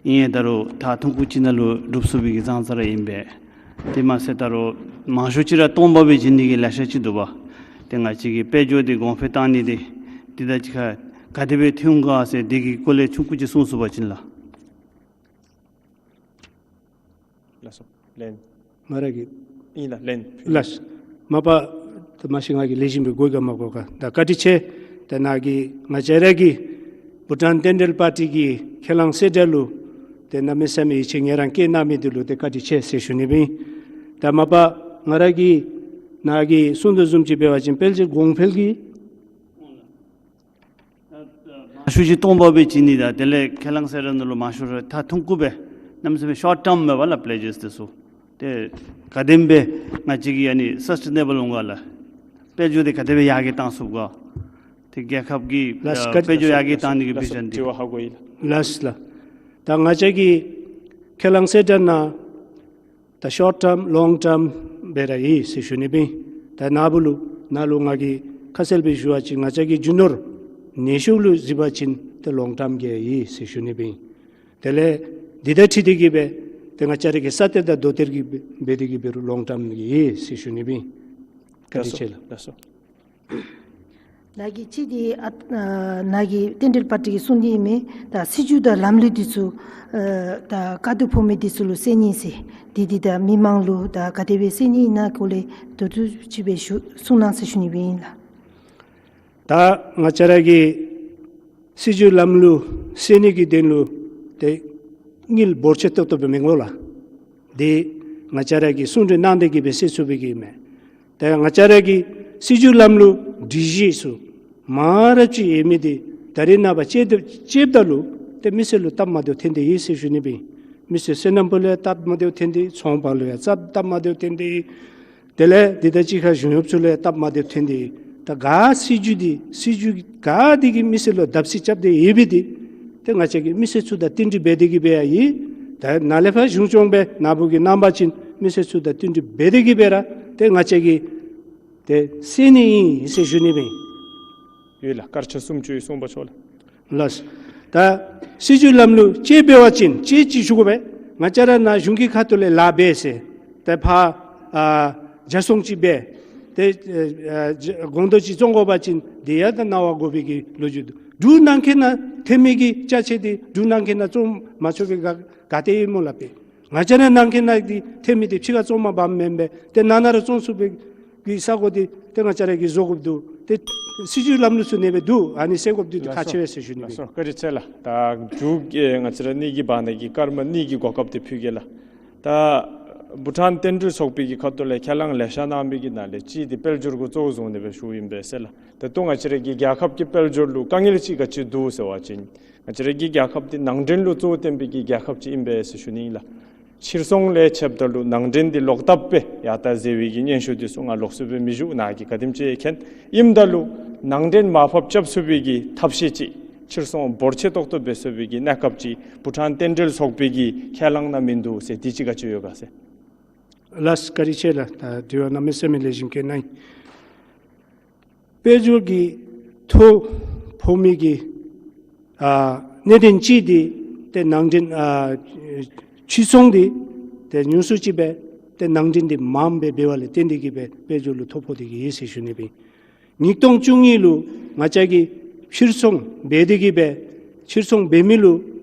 ཨིན་ཡང་ད་རུང་ཐག་ཐུང་ཀུ་ཅིག་ནང་ལུ་འགྲུབ་ཚུགས་པའི་གི་ཙང་ཙ་ར་ཨིན་པས། དེ་མ་ཚད་ད་རུང་མང་ཤོས་ཅིག་ར་སྟོང་པ་སྦེ་བྱིན་ནི་གི་ལེ་ཤ་ཅིག་འདུག་པ། ཏེ་ང་བཅས་ཀྱིས་དཔལ་འབྱོར་འདི་གོང་འཕེལ་བཏང་ནི་འདི་འདི་དང་གཅིག་ཁར་ག་དེ་སྦེ་མཐུན་ག་ཟེར་འདི་གི་སྐོར་ལས་ཆུང་ཀུ་ཅིག་གསུང་ཚུགས་པ་ཅིན་ལགས། ལགས་སོ། ལན། ང་ར་གིས། ཨིན་ལགས། ལན། ལགས། མ་པ་ད་མ་གཞི་ང་གིས་ལེགས་ཤོམ་སྦེ་གོ་ག་མ་གོ་ག། ད་བཀའ་དྲིན་ཆེ། ད་ནཱ་གིས་ང་བཅས་ར་གི་བྷུ་ཊཱན་བསྟན་འགྲོའི་པར་ཊི་གི་ཁས་བླངས་གསལ་བསྒྲགས་ལུ་ཏེ་གནམ་མེད་ས་མེད་ཡིད་ཆེས་ངལ་རངས་བསྐྱེད་གནང་མི་འདི་ལུ་ཏེ་བཀའ་དྲིན་ཆེ་ཟེར་ཞུ་ནི་ཨིན། ད་མ་པ་ང་ར་གིས་ནཱ་གིས་གསུང་དོ་བཟུམ་ཅིག་འབད་བ་ཅིན་དཔལ་འབྱོར་གོང་འཕེལ་གྱི་མང་ཤོས་ཅིག་སྟོང་པ་སྦེ་བྱིན་ནི་དང་དེ་ལས་ཁས་བླངས་གསལ་བསྒྲགས་ནང་ལུ་མང་ཤོས་ར་ཐག་ཐུང་ཀུ་སྦེ་གནམ་མེད་ས་མེད་ཤོཊ་ཊརམ་མེན་པ་ལགས་པླེ་ཇེས་དེ་ཚུ། ཏེ་ག་དེམ་སྦེ་ང་བཅས་ཀྱིས་ཨ་ནི་སཱསི་ཊེ་ནེ་བཱལ་འོང་ག་ལགས། དཔལ་འབྱོར་འདི་ག་དེ་སྦེ་ཡར་རྒྱས་བཏང་ཚུགས་ག། ཏེ་རྒྱལ་ཁབ་ཀྱི་ལགས། ཨ་དཔལ་འབྱོར་ཡར་རྒྱས་བཏང་ནི་གི་བི་ཞཱན་འདི། ལགས་ལགས། ད་ང་བཅས་ཀྱི་ཁས་བླངས་གསལ་བསྒྲགས་ནང་ད་ཤོཊ་ཊརམ་ལོངག་ཊརམ་སྦེ་ར་ཡོད་ཟེར་ཞུ་ནི་ཨིན། ད་ནཱ་བུ་ལུ་ནཱ་ལུ་ང་གིས་ཁ་གསལ་སྦེ་ཞུ་བ་ཅིན་ང་བཅས་ཀྱི་རྒྱུ་ནོར་ནུས་ཤུགས་ལུ་གཟིགས་པ་ཅིན་ཏེ་ལོངག་ཊརམ་གི་ཡོད་ཟེར་ཞུ་ནི་ཨིན། དེ་ལས་འདི་དང་འཁྲིལ་ཏེ་གི་སྦེ་ཏེ་ང་བཅས་ར་གི་ས་གཏེར་དང་རྡོ་གཏེར་གྱི་འབད་དེ་གི་འབད་རུང་ལོངག་ཊརམ་གི་ཡོད་ཟེར་ཞུ་ནི་ཨིན། བཀའ་དྲིན་ཆེ་ལགས། ལགས་སོ། ནཱ་གིས་ཅིག་འདི་ཨ་ནཱ་གིས་བསྟན་འགྲོའི་པར་ཊི་གིས་གསུངས་ཏེ་ཨིན་མས། ད་སྲིད་བྱུས་དང་ལམ་ལུགས་འདི་ཚུ་ཨ་ད་བཀའ་བསྡུ་ཕོག་མི་འདི་ཚུ་ལུ་གསན་ནི་ཟེར་འདི་འདི་ད་མི་མང་ལུ་ད་ག་དེ་སྦེ་གསན་ནི་ཨིན་ན་སྐོར་ལས་དོན་ཚུ་ཅིག་སྦེ་ཞུ་གསུང་གནང་ཟེར་ཞུ་ནི་སྦེ་ཨིན་ལགས། ད་ང་བཅས་ར་གི་སྲིད་བྱུས་ལམ་ལུགས་གསན་ནི་གི་དོན་ལུ་ཏེ་དངུལ་འབོར་ཆེ་ཏོག་ཏོ་སྦེ་མི་དགོ་ལགས། འདི་ང་བཅས་ར་གིས་གསུང་གྲོས་གནང་སྟེ་གི་སྦེ་གསན་ཚུགས་པའི་གི་མས། ཏེ་ང་བཅས་ར་གི་སྲིད་བྱུས་ལམ་ལུགས་སྒྲིག་གཞི་ཚུ་མང་རབས་ཅིག་ཡོད་མི་འདི་ད་རེས་ནངས་པ་དཔྱད་དཔྱདཔ་ད་ལུ་ཏེ་མི་སེར་ལུ་སྟབས་མ་བདེཝ་ཐོན་ཏེ་ཡོད་ཟེར་ཞུ་ནི་ཨིན། མི་སེར་སོ་ནམ་པ་ལུ་ཡང་སྟབས་མ་བདེཝ་ཐོན་ཏེ་ཡོད། ཚོང་པ་ལུ་ཡང་སྟབས་སྟབས་མ་བདེཝ་ཐོན་ཏེ་ཡོད། དེ་ལས་འདི་དང་གཅིག་ཁར་གཞུང་གཡོགཔ་ཚུ་ལུ་ཡང་སྟབས་མ་བདེཝ་ཐོན་ཏེ་ཡོད། ད་ག་སྲིད་བྱུས་འདི་སྲིད་བྱུས་ག་འདི་གིས་མི་སེར་ལུ་བརྡབ་གསིག་རྐྱབ་སྟེ་ཡོད་པའི་འདི་ཏེ་ང་བཅས་ཀྱིས་མི་སེར་ཚུ་དང་བསྟུན་གྲོས་འབད་དེ་གི་སྦེ་ཡང་ཡོད། ད་ནཱ་ལས་ཕར་གཞུང་སྐྱོང་སྦེ་ནཱ་བུ་གིས་གནང་བ་ཅིན་མི་སེར་ཚུ་དང་བསྟུན་གྲོས་འབད་དེ་གི་སྦེ་ར་ཏེ་ང་བཅས་ཀྱིས་ཏེ་གསན་ནི་ཨིན་ཟེར་ཞུ་ནི་ཨིན། ཡོད་ལགས། སྐར་ཆ་སུམ་ཅུ་ཡོད་གསུངས་པ་ཆོག་ལགས། ལགས། ད་སྲིད་བྱུས་ལམ་ལུགས་དཔྱད་འབད་བ་ཅིན་དཔྱད་ཅིག་ཞུ་དགོ་པས། ང་བཅས་ར་ནཱ་གཞུང་གི་ཁ་ཐུག་ལས་ལཱ་འབད་ཟེར་ཏེ་ཕར་ཨ་བྱ་སོང་ཅིག་འབད་ཏེ་ཨ་ཨ་དགོང་དྲོ་ཅིག་བཙོང་དགོ་པ་ཅིན་འདི་ཡང་ད་གནང་བ་དགོ་པའི་གི་ལོ་རྒྱུས་འདུག། འབྲུག་ནང་འཁོད་ནང་ཐོན་མི་གི་ཅ་ཆས་འདི་འབྲུག་ནང་འཁོད་ནང་བཙོང་མ་ཆོག་པའི་ག་ག་ཏེ་ཡོད་སྨོ་ལགས་པས། ང་བཅས་ར་ནང་འཁོད་ནང་འདི་ཐོན་མི་འདི་ཕྱི་ཁར་བཙོང་མ་འབག་མེན་པས། ཏེ་ནང་ན་ར་བཙོང་ཚུགས་པའི་གི་ས་གོ་འདི་ཏེ་ང་བཅས་ར་གིས་བཟོ་དགོཔ་འདུག། ཏེ་སྲིད་བྱུས་ལམ་ལུགས་ཚུ་ཨ་ནི་སྦེ་འདུག། ཨ་ནི་སེལ་དགོཔ་འདི་ཁག་ཆེ་བས་ཟེར་ཞུ་ནི་ལགས་སོ། ལགས་སོ། བཀའ་དྲིན་ཆེ་ལགས། ད་མཇུག་ཨེ་ང་བཅས་ར་གཉིས་ཀྱི་བར་ན་གི་སྐར་མ་གཉིས་ཀྱི་གོ་སྐབས་འདི་ཕུལ་གེ་ལགས། ད་བྷུ་ཊཱན་རྟེན་འབྲེལ་ཚོགས་པའི་གི་ཁ་ཐུག་ལས་ཁས་བླངས་ལེ་ཤ་གནང་མི་གི་ནང་ལས་གཅིག་འདི་དཔལ་འབྱོར་གུ་གཙོ་བོ་བཟུང་ནི་སྦེ་ཞུཝ་ཨིན་པས་ཟེར་ལགས། ད་ལྟོ་ང་བཅས་ར་གི་རྒྱལ་ཁབ་ཀྱི་དཔལ་འབྱོར་ལུ་དཀའ་ངལ་ཅིག་ག་ཅི་འདུག་ཟེར་བ་ཅིན་ང་བཅས་ར་གི་རྒྱལ་ཁབ་འདི་ནང་འདྲེན་ལུ་གཙོ་བོ་བཏོན་པའི་གི་རྒྱལ་ཁབ་ཅིག་ཨིན་པས་ཟེར་ཞུ་ནི་ཨིན་ལགས། ཕྱིར་ཚོང་ལས་ཕྱདཔ་ད་ལུ་ནང་འདྲེན་འདི་ལོག་ལྟབ་སྦེ་ཡར་ལྟ་འཛེགས་པའི་གི་སྙན་ཞུ་འདི་ཚུ་ང་ལོགས་སུ་སྦེ་མི་ཞུ་ནཱ་གིས་ག་དེམ་ཅིག་མཁྱེན། ཨིནམ་ད་ལུ་ནང་འདྲེན་མར་ཕབ་རྐྱབ་ཚུགས་པའི་གི་ཐབས་ཤེས་ཅིག་ཕྱིར་ཚོང་འབོར་ཆེ་ཏོག་ཏོ་འབད་ཚུགས་པའི་གི་གནས་སྐབས་ཅིག་བྷུ་ཊཱན་རྟེན་འབྲེལ་ཚོགས་པའི་གིས་ཁས་བླངས་གནང་མིན་འདུག་ཟེར་འདི་ཅིག་ག་ཅི་ཡོད་ག་ཟེར། ལགས་བཀའ་དྲིན་ཆེ་ལགས། ད་དྲི་བ་གནམ་མེད་ས་མེད་ལེགས་ཤོམ་བཀོད་གནང་ཡི། དཔལ་འབྱོར་གྱི་ཐོ་ཕོག་མི་གི་ཨ་གནད་དོན་གཅིག་འདི་ཏེ་ནང་འདྲེན་ཨ་ཕྱིར་ཚོང་འདི་ཏེ་ཉུང་སུ་ཅིག་སྦེ་ཏེ་ནང་འདྲེན་འདི་མངམ་སྦེ་འབད་བ་ལས་བརྟེན་ཏེ་གིས་སྦེ་དཔལ་འབྱོར་ལུ་ཐོ་ཕོག་སྟེ་གིས་ཡོད་ཟེར་ཞུ་ནི་སྦེ། ཉིས་སྟོང་བཅུ་གཉིས་ལུ་ང་བཅས་ཀྱིས་ཕྱིར་ཚོང་འབད་དེ་གིས་སྦེ་ཕྱིར་ཚོང་འབད་མི་ལུ་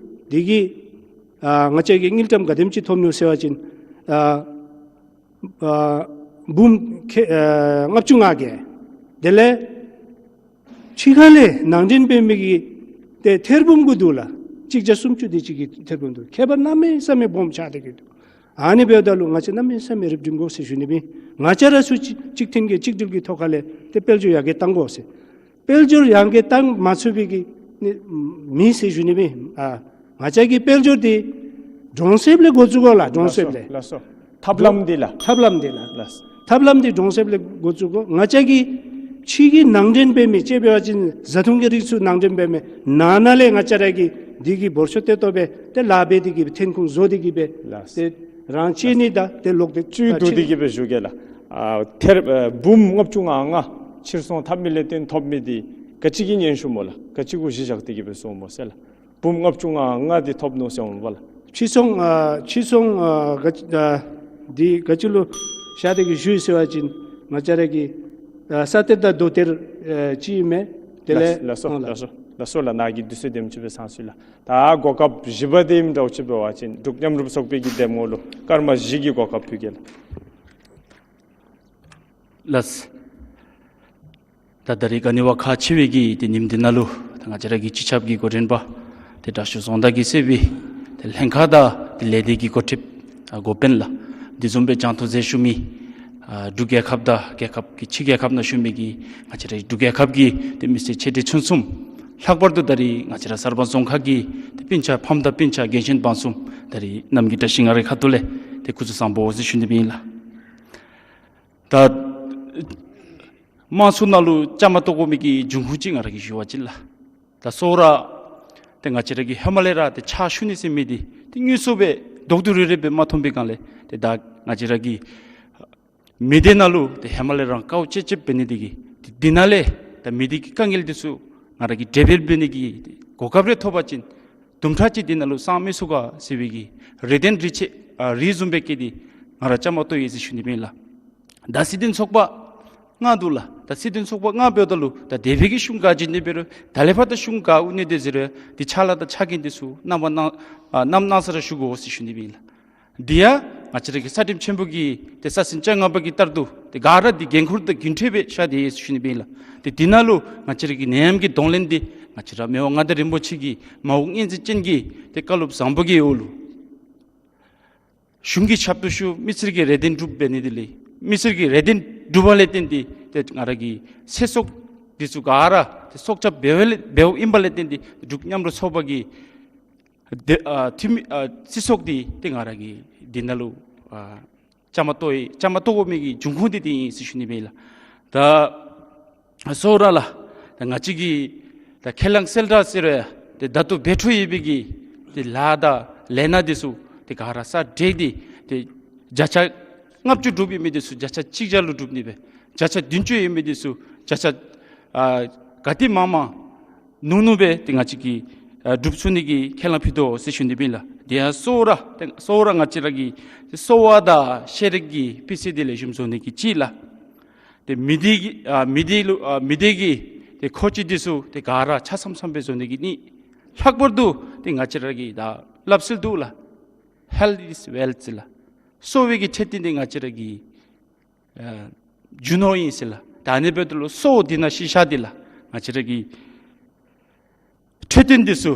དེ་གིས་ཨ་ང་བཅས་ཀྱིས་དངུལ་ཀྲམ་ག་དེམ་ཅིག་ཐོབ་ནུག་ཟེར་བ་ཅིན་ཨ་ཨ་འབུམ་ཁལ་ཨ་ལྔ་བཅུ་ང་བརྒྱད། དེ་ལས་ཕྱི་ཁ་ལས་ནང་འདྲེན་འབད་མི་གི་ཏེ་ཐེར་འབུམ་གུ་འདུག་ལགས། གཅིག་བརྒྱ་སུམ་ཅུ་དེ་ཅིག་གི་ཐེར་འབུམ་འདུག། ཁྱད་པར་གནམ་མེད་ས་མེད་སྦོམ་ཆགས་ཏེ་གིས་འདུག། ཨ་ནི་འབདཝ་ད་ལུ་ང་བཅས་གནམ་མེད་ས་མེད་རིག་སྒྲིམ་དགོ་ཟེར་ཞུ་ནི་སྦེ། ང་བཅས་ར་ཚུ་གཅིག་གཅིག་མཐུན་གྱི་གཅིག་སྒྲིལ་གྱི་ཐོག་ཁ་ལས་ཏེ་དཔལ་འབྱོར་ཡར་རྒྱས་གཏང་དགོ་ཟེར། དཔལ་འབྱོར་ཡར་རྒྱས་གཏང་མ་ཚུགས་པའི་གི་ནི་མེད་ཟེར་ཞུ་ནི་སྦེ། ཨ་ང་བཅས་ཀྱི་དཔལ་འབྱོར་འདི་གྲོང་གསེབ་ལས་འགོ་བཙུགས་དགོ་ལགས། གྲོང་གསེབ་ལས། ལགས་སོ། ཐབས་ལམ་འདི་ལགས། ཐབས་ལམ་འདི་ལགས། ལགས། ཐབས་ལམ་འདི་གྲོང་གསེབ་ལས་འགོ་བཙུགས་དགོ། ང་བཅས་ཀྱིས་ཕྱི་གི་ནང་འདྲེན་འབད་མི་ཅིག་འབད་བ་ཅིན་བཟའ་འཐུང་གི་རིགས་ཚུ་ནང་འདྲེན་འབད་མི་ནང་ན་ལས་ང་བཅས་ར་གིས་འདི་གི་འབོར་ཆོག་ཏེ་ཏོག་སྦེ་ཏེ་ལཱ་འབད་དེ་གིས་སྦེ་ཐོན་ཁུངས་བཟོ་སྟེ་གིས་སྦེ། ལགས། ཏེ་རང་གཅེས་ནི་དང་ཏེ་ལོག་སྟེ་བཅུད་བསྡུ་སྟེ་གིས་སྦེ་ཞུ་གེ་ལགས། ཨ་ཐེར་ཨ་འབུམ་ལྔ་བཅུ་ང་ལྔ་ཕྱིར་ཚོང་འཐབ་མི་ལས་བརྟེན་ཐོབ་མི་འདི་ག་ཅི་གི་སྙན་ཞུ་སྨོ་ལགས། ག་ཅི་གུ་གཞི་བཞག་སྟེ་གིས་སྦེ་སོང་སྨོ་ཟེར་ལགས། འབུམ་ལྔ་བཅུ་ང་ལྔ་འདི་ཐོབ་ནུག་ཟེར་འོང་པ་ལགས། ཕྱིར་ཚོང་ཨ་ཕྱིར་ཚོང་ཨ་ག་ཨ་འདི་ག་ཅི་ལུ་བཞག་སྟེ་གིས་ཞུ་ཡི་ཟེར་བ་ཅིན་ང་བཅས་ར་གི་ཨ་ས་གཏེར་དང་རྡོ་གཏེར་ཨ་ཅིག་མས། དེ་ལས། ལགས་སོ། ཨ་ལགས། ལགས་སོ། ལགས་སོ་ལགས། ནཱ་གི་དུས་ཚོད་དེམ་ཅིག་སྦེ་ཚང་སོ་ཡི་ལགས། ད་གོ་སྐབས་བཞི་པ་འདི་ཨིནམ་འདྲཝ་ཅིག་འབད་བ་ཅིན་འབྲུག་མཉམ་རུབ་ཚོགས་པའི་གི་འདེམས་ངོ་ལུ་སྐར་མ་བཞི་གི་གོ་སྐབས་ཕུལ་གེ་ལགས། ལགས། ད་ད་རིས་ག་ནི་བ་ཁག་ཆེ་བའི་གི་ཏེ་ཉིནམ་འདི་ནང་ལུ་ད་ང་བཅས་ར་གི་སྤྱི་ཁྱབ་ཀྱི་འགོ་འདྲེན་པ་ཏེ་དྲག་ཤོས་རྫོང་བདག་གིས་གཙོས་པའི་ཏེ་ལྷན་ཁག་དང་ཏེ་ལས་སྡེ་གི་འགོ་ཁྲིདཔ་ཨ་འགོ་དཔོན་ལགས། དེ་བཟུམ་སྦེ་བཅར་ཐུགས་མཛད་ཞུ་མི་ཨ་འབྲུག་རྒྱལ་ཁབ་དང་རྒྱལ་ཁབ་ཀྱི་ཕྱི་རྒྱལ་ཁབ་ནང་བཞུགས་མི་གི་ང་བཅས་ར་འབྲུག་རྒྱལ་ཁབ་ཀྱི་ཏེ་མི་སེར་ཆེ་འབྲིང་ཆུང་གསུམ། ལྷག་པར་དུ་ད་རིས་ང་བཅས་ར་གསར་སྤང་རྫོང་ཁག་གི་ཏེ་སྤུན་ཆ་ཕམ་དང་སྤུན་ཆ་རྒན་གཞོན་བར་གསུམ་ད་རིས་རྣམ་རྒྱལ་བཀྲ་ཤིས་ང་རའི་ཁ་ཐུག་ལས་ཏེ་སྐུ་གཟུགས་བཟང་པོ་ཟེར་ཞུ་ནི་སྦེ་ཨིན་ལགས། ད་དམངས་གཙོ་ནང་ལུ་བཅའ་མར་གཏོགས་དགོ་མི་གི་འབྱུང་ཁུངས་ཅིག་ང་ར་གིས་ཞུ་བ་ཅིན་ལགས། ད་གཙོ་བོ་ར་ཏེ་ང་བཅས་ར་གིས་ཧེ་མ་ལས་ར་ཏེ་ཕྱག་ཞུ་ནི་ཟེར་མི་འདི་ཏེ་དངོས་སུ་སྦེ་རྡོག་ཏོ་རེ་རེ་སྦེ་མ་མཐོང་པའི་སྒང་ལས་ཏེ་ད་ང་བཅས་ར་གི་མི་སྡེ་ནང་ལུ་ཏེ་ཧེ་མ་ལས་ར་དཀའཝ་སྤྱད་སྤྱདཔ་འབད་ནི་འདི་གིས་ཏེ་འདི་ནང་ལས་ད་མི་སྡེ་གི་དཀའ་ངལ་འདི་ཚུ་ང་ར་གིས་འགྲེལ་པ་འབད་ནི་གི་གོ་སྐབས་རེ་ཐོབ་པ་ཅིན་དུམ་གྲ་ཅིག་འདི་ནང་ལུ་སངས་མི་ཚུགས་ག་ཟེར་བའི་གི་རེ་འདུན་རེ་ཆེ་ཨ་རེ་བཟུམ་སྦེ་བསྐྱེད་དེ་ང་ར་བཅའ་མར་གཏོགས་ཡི་ཟེར་ཞུ་ནི་སྦེ་ཨིན་ལགས། ད་སྲིད་དོན་ཚོགས་པ་ལྔ་འདུག་ལགས། ད་སྲིད་དོན་ཚོགས་པ་ལྔ་འབདཝ་ད་ལུ་ད་དེ་སྦེ་གི་གཞུང་ག་བྱིན་ནི་འབད་རུང་ད་ལས་ཕར་ད་གཞུང་ག་དབུ་ནི་འདི་ཟེར་རུང་འདི་ཕྱག་ལཱ་དང་ཕྱག་འགན་འདི་ཚུ་གནམ་མེད་ས་མེད་ཨ་གནམ་མེད་ས་མེད་ར་ཞུ་དགོ་ཟེར་ཞུ་ནི་སྦེ་ཨིན་ལགས། འདི་ཡང་ང་བཅས་ར་གི་ས་ཁྲིམས་ཆེན་པོ་གི་ཏེ་ས་ཟིན་བཅོ་ལྔ་པ་གི་ལྟར་དུ་ཏེ་ག་ར་འདི་འགན་ཁུར་དང་རྒྱུན་འཁྱོངས་སྦེ་བཞག་སྟེ་ཡོད་ཟེར་ཞུ་ནི་སྦེ་ཨིན་ལགས། ཏེ་འདི་ནང་ལུ་ང་བཅས་ར་གི་ནད་ཡམས་ཀྱི་གདོང་ལེན་འདི་ང་བཅས་ར་མི་དབང་མངའ་བདག་རིན་པོ་ཆེ་གི་མ་འོངས་སྔོན་འཛིན་ཅན་གྱི་ཏེ་བཀའ་སློབ་བཟང་པོ་གི་འོག་ལུ་གཞུང་གི་ཞབས་ཏོག་ཞུ་མི་སེར་གྱི་རེ་འདུན་སྒྲུབ་འབད་ནི་འདི་ལས་མི་སེར་གྱི་རེ་འདུན་སྒྲུབ་པ་ལས་བརྟེན་ཏེ་ཏེ་ང་ར་གི་ཚེ་སྲོག་འདི་ཚུ་ག་ར་ཏེ་སྲོག་སྐྱབས་འབདཝ་ལས་འབདཝ་ཨིན་པ་ལས་བརྟེན་ཏེ་འབྲུག་མཉམ་རུབ་ཚོགས་པ་གི་ཏེ་ཨ་འཐུས་མི་ཨ་སྲིད་ཚོགས་འདི་ཏེ་ང་ར་གིས་འདི་ནང་ལུ་ཨ་བཅའ་མར་གཏོགས་ཡི། བཅའ་མར་གཏོགས་དགོ་མི་གི་འབྱུང་ཁུངས་འདི་འདི་ཨིན་ཟེར་ཞུ་ནི་སྦེ་ཨིན་ལགས། ད་གཙོ་བོ་ར་ལགས། ད་ང་བཅས་ཀྱི་ད་ཁས་བླངས་གསལ་བསྒྲགས་ཟེར་རུང་ཏེ་ད་ལྟོ་འབད་འཕྲོ་ཡོད་པའི་གི་ཏེ་ལཱ་དང་ལས་སྣ་འདི་ཚུ་ཏེ་ག་ར་ས་འབྲེལ་ཏེ་ཏེ་བརྒྱ་ཆ་ལྔ་བཅུ་འགྲུབ་ཡོད་མི་འདི་ཚུ་བརྒྱ་ཆ་གཅིག་བརྒྱ་ལུ་འགྲུབ་ནི་སྦེ་བརྒྱ་ཆ་བདུན་ཅུ་ཡོད་མི་འདི་ཚུ་བརྒྱ་ཆ་ཨ་ག་དེ་མང་མང་ནུས་ནུས་སྦེ་ཏེ་ང་བཅས་ཀྱིས་ཨ་སྒྲུབ་ཚུགས་ནི་གི་ཁས་བླངས་ཕུལ་དོ་ཟེར་ཞུ་ནི་སྦེ་ཨིན་ལགས། དེ་ཡང་གཙོ་བོ་ར་ཏེ་གཙོ་བོ་ར་ང་བཅས་ར་གི་གསོ་བ་དང་ཤེས་རིག་གི་སྤུས་ཚད་འདི་ལེགས་ཤོམ་བཟོ་ནི་གི་གཅིག་ལགས། ཏེ་མི་སྡེ་གི་ཨ་མི་སྡེ་ལུ་ཨ་མི་སྡེ་གི་ཏེ་མཁོ་ཆས་འདི་ཚུ་ཏེ་ག་ར་ཆ་ཚང་ཚང་སྦེ་བཟོ་ནི་གི་གཉིས། ལྷག་པར་དུ་ཏེ་ང་བཅས་ར་གི་ད་སླབ་སྲོལ་འདུག་ལགས། Health is wealth ཟེར་ལགས། གསོ་བའི་གི་འཕྲོད་བསྟེན་འདི་ང་བཅས་ར་གི་ཨ་རྒྱུ་ནོར་ཨིན་ཟེར་ལགས། ད་ཨ་ནི་འབདཝ་ད་ལུ་གསོ་བ་འདི་ནང་ཤི་ཤ་འདི་ལགས་ང་བཅས་ར་གི་འཕྲོད་བསྟེན་འདི་ཚུ་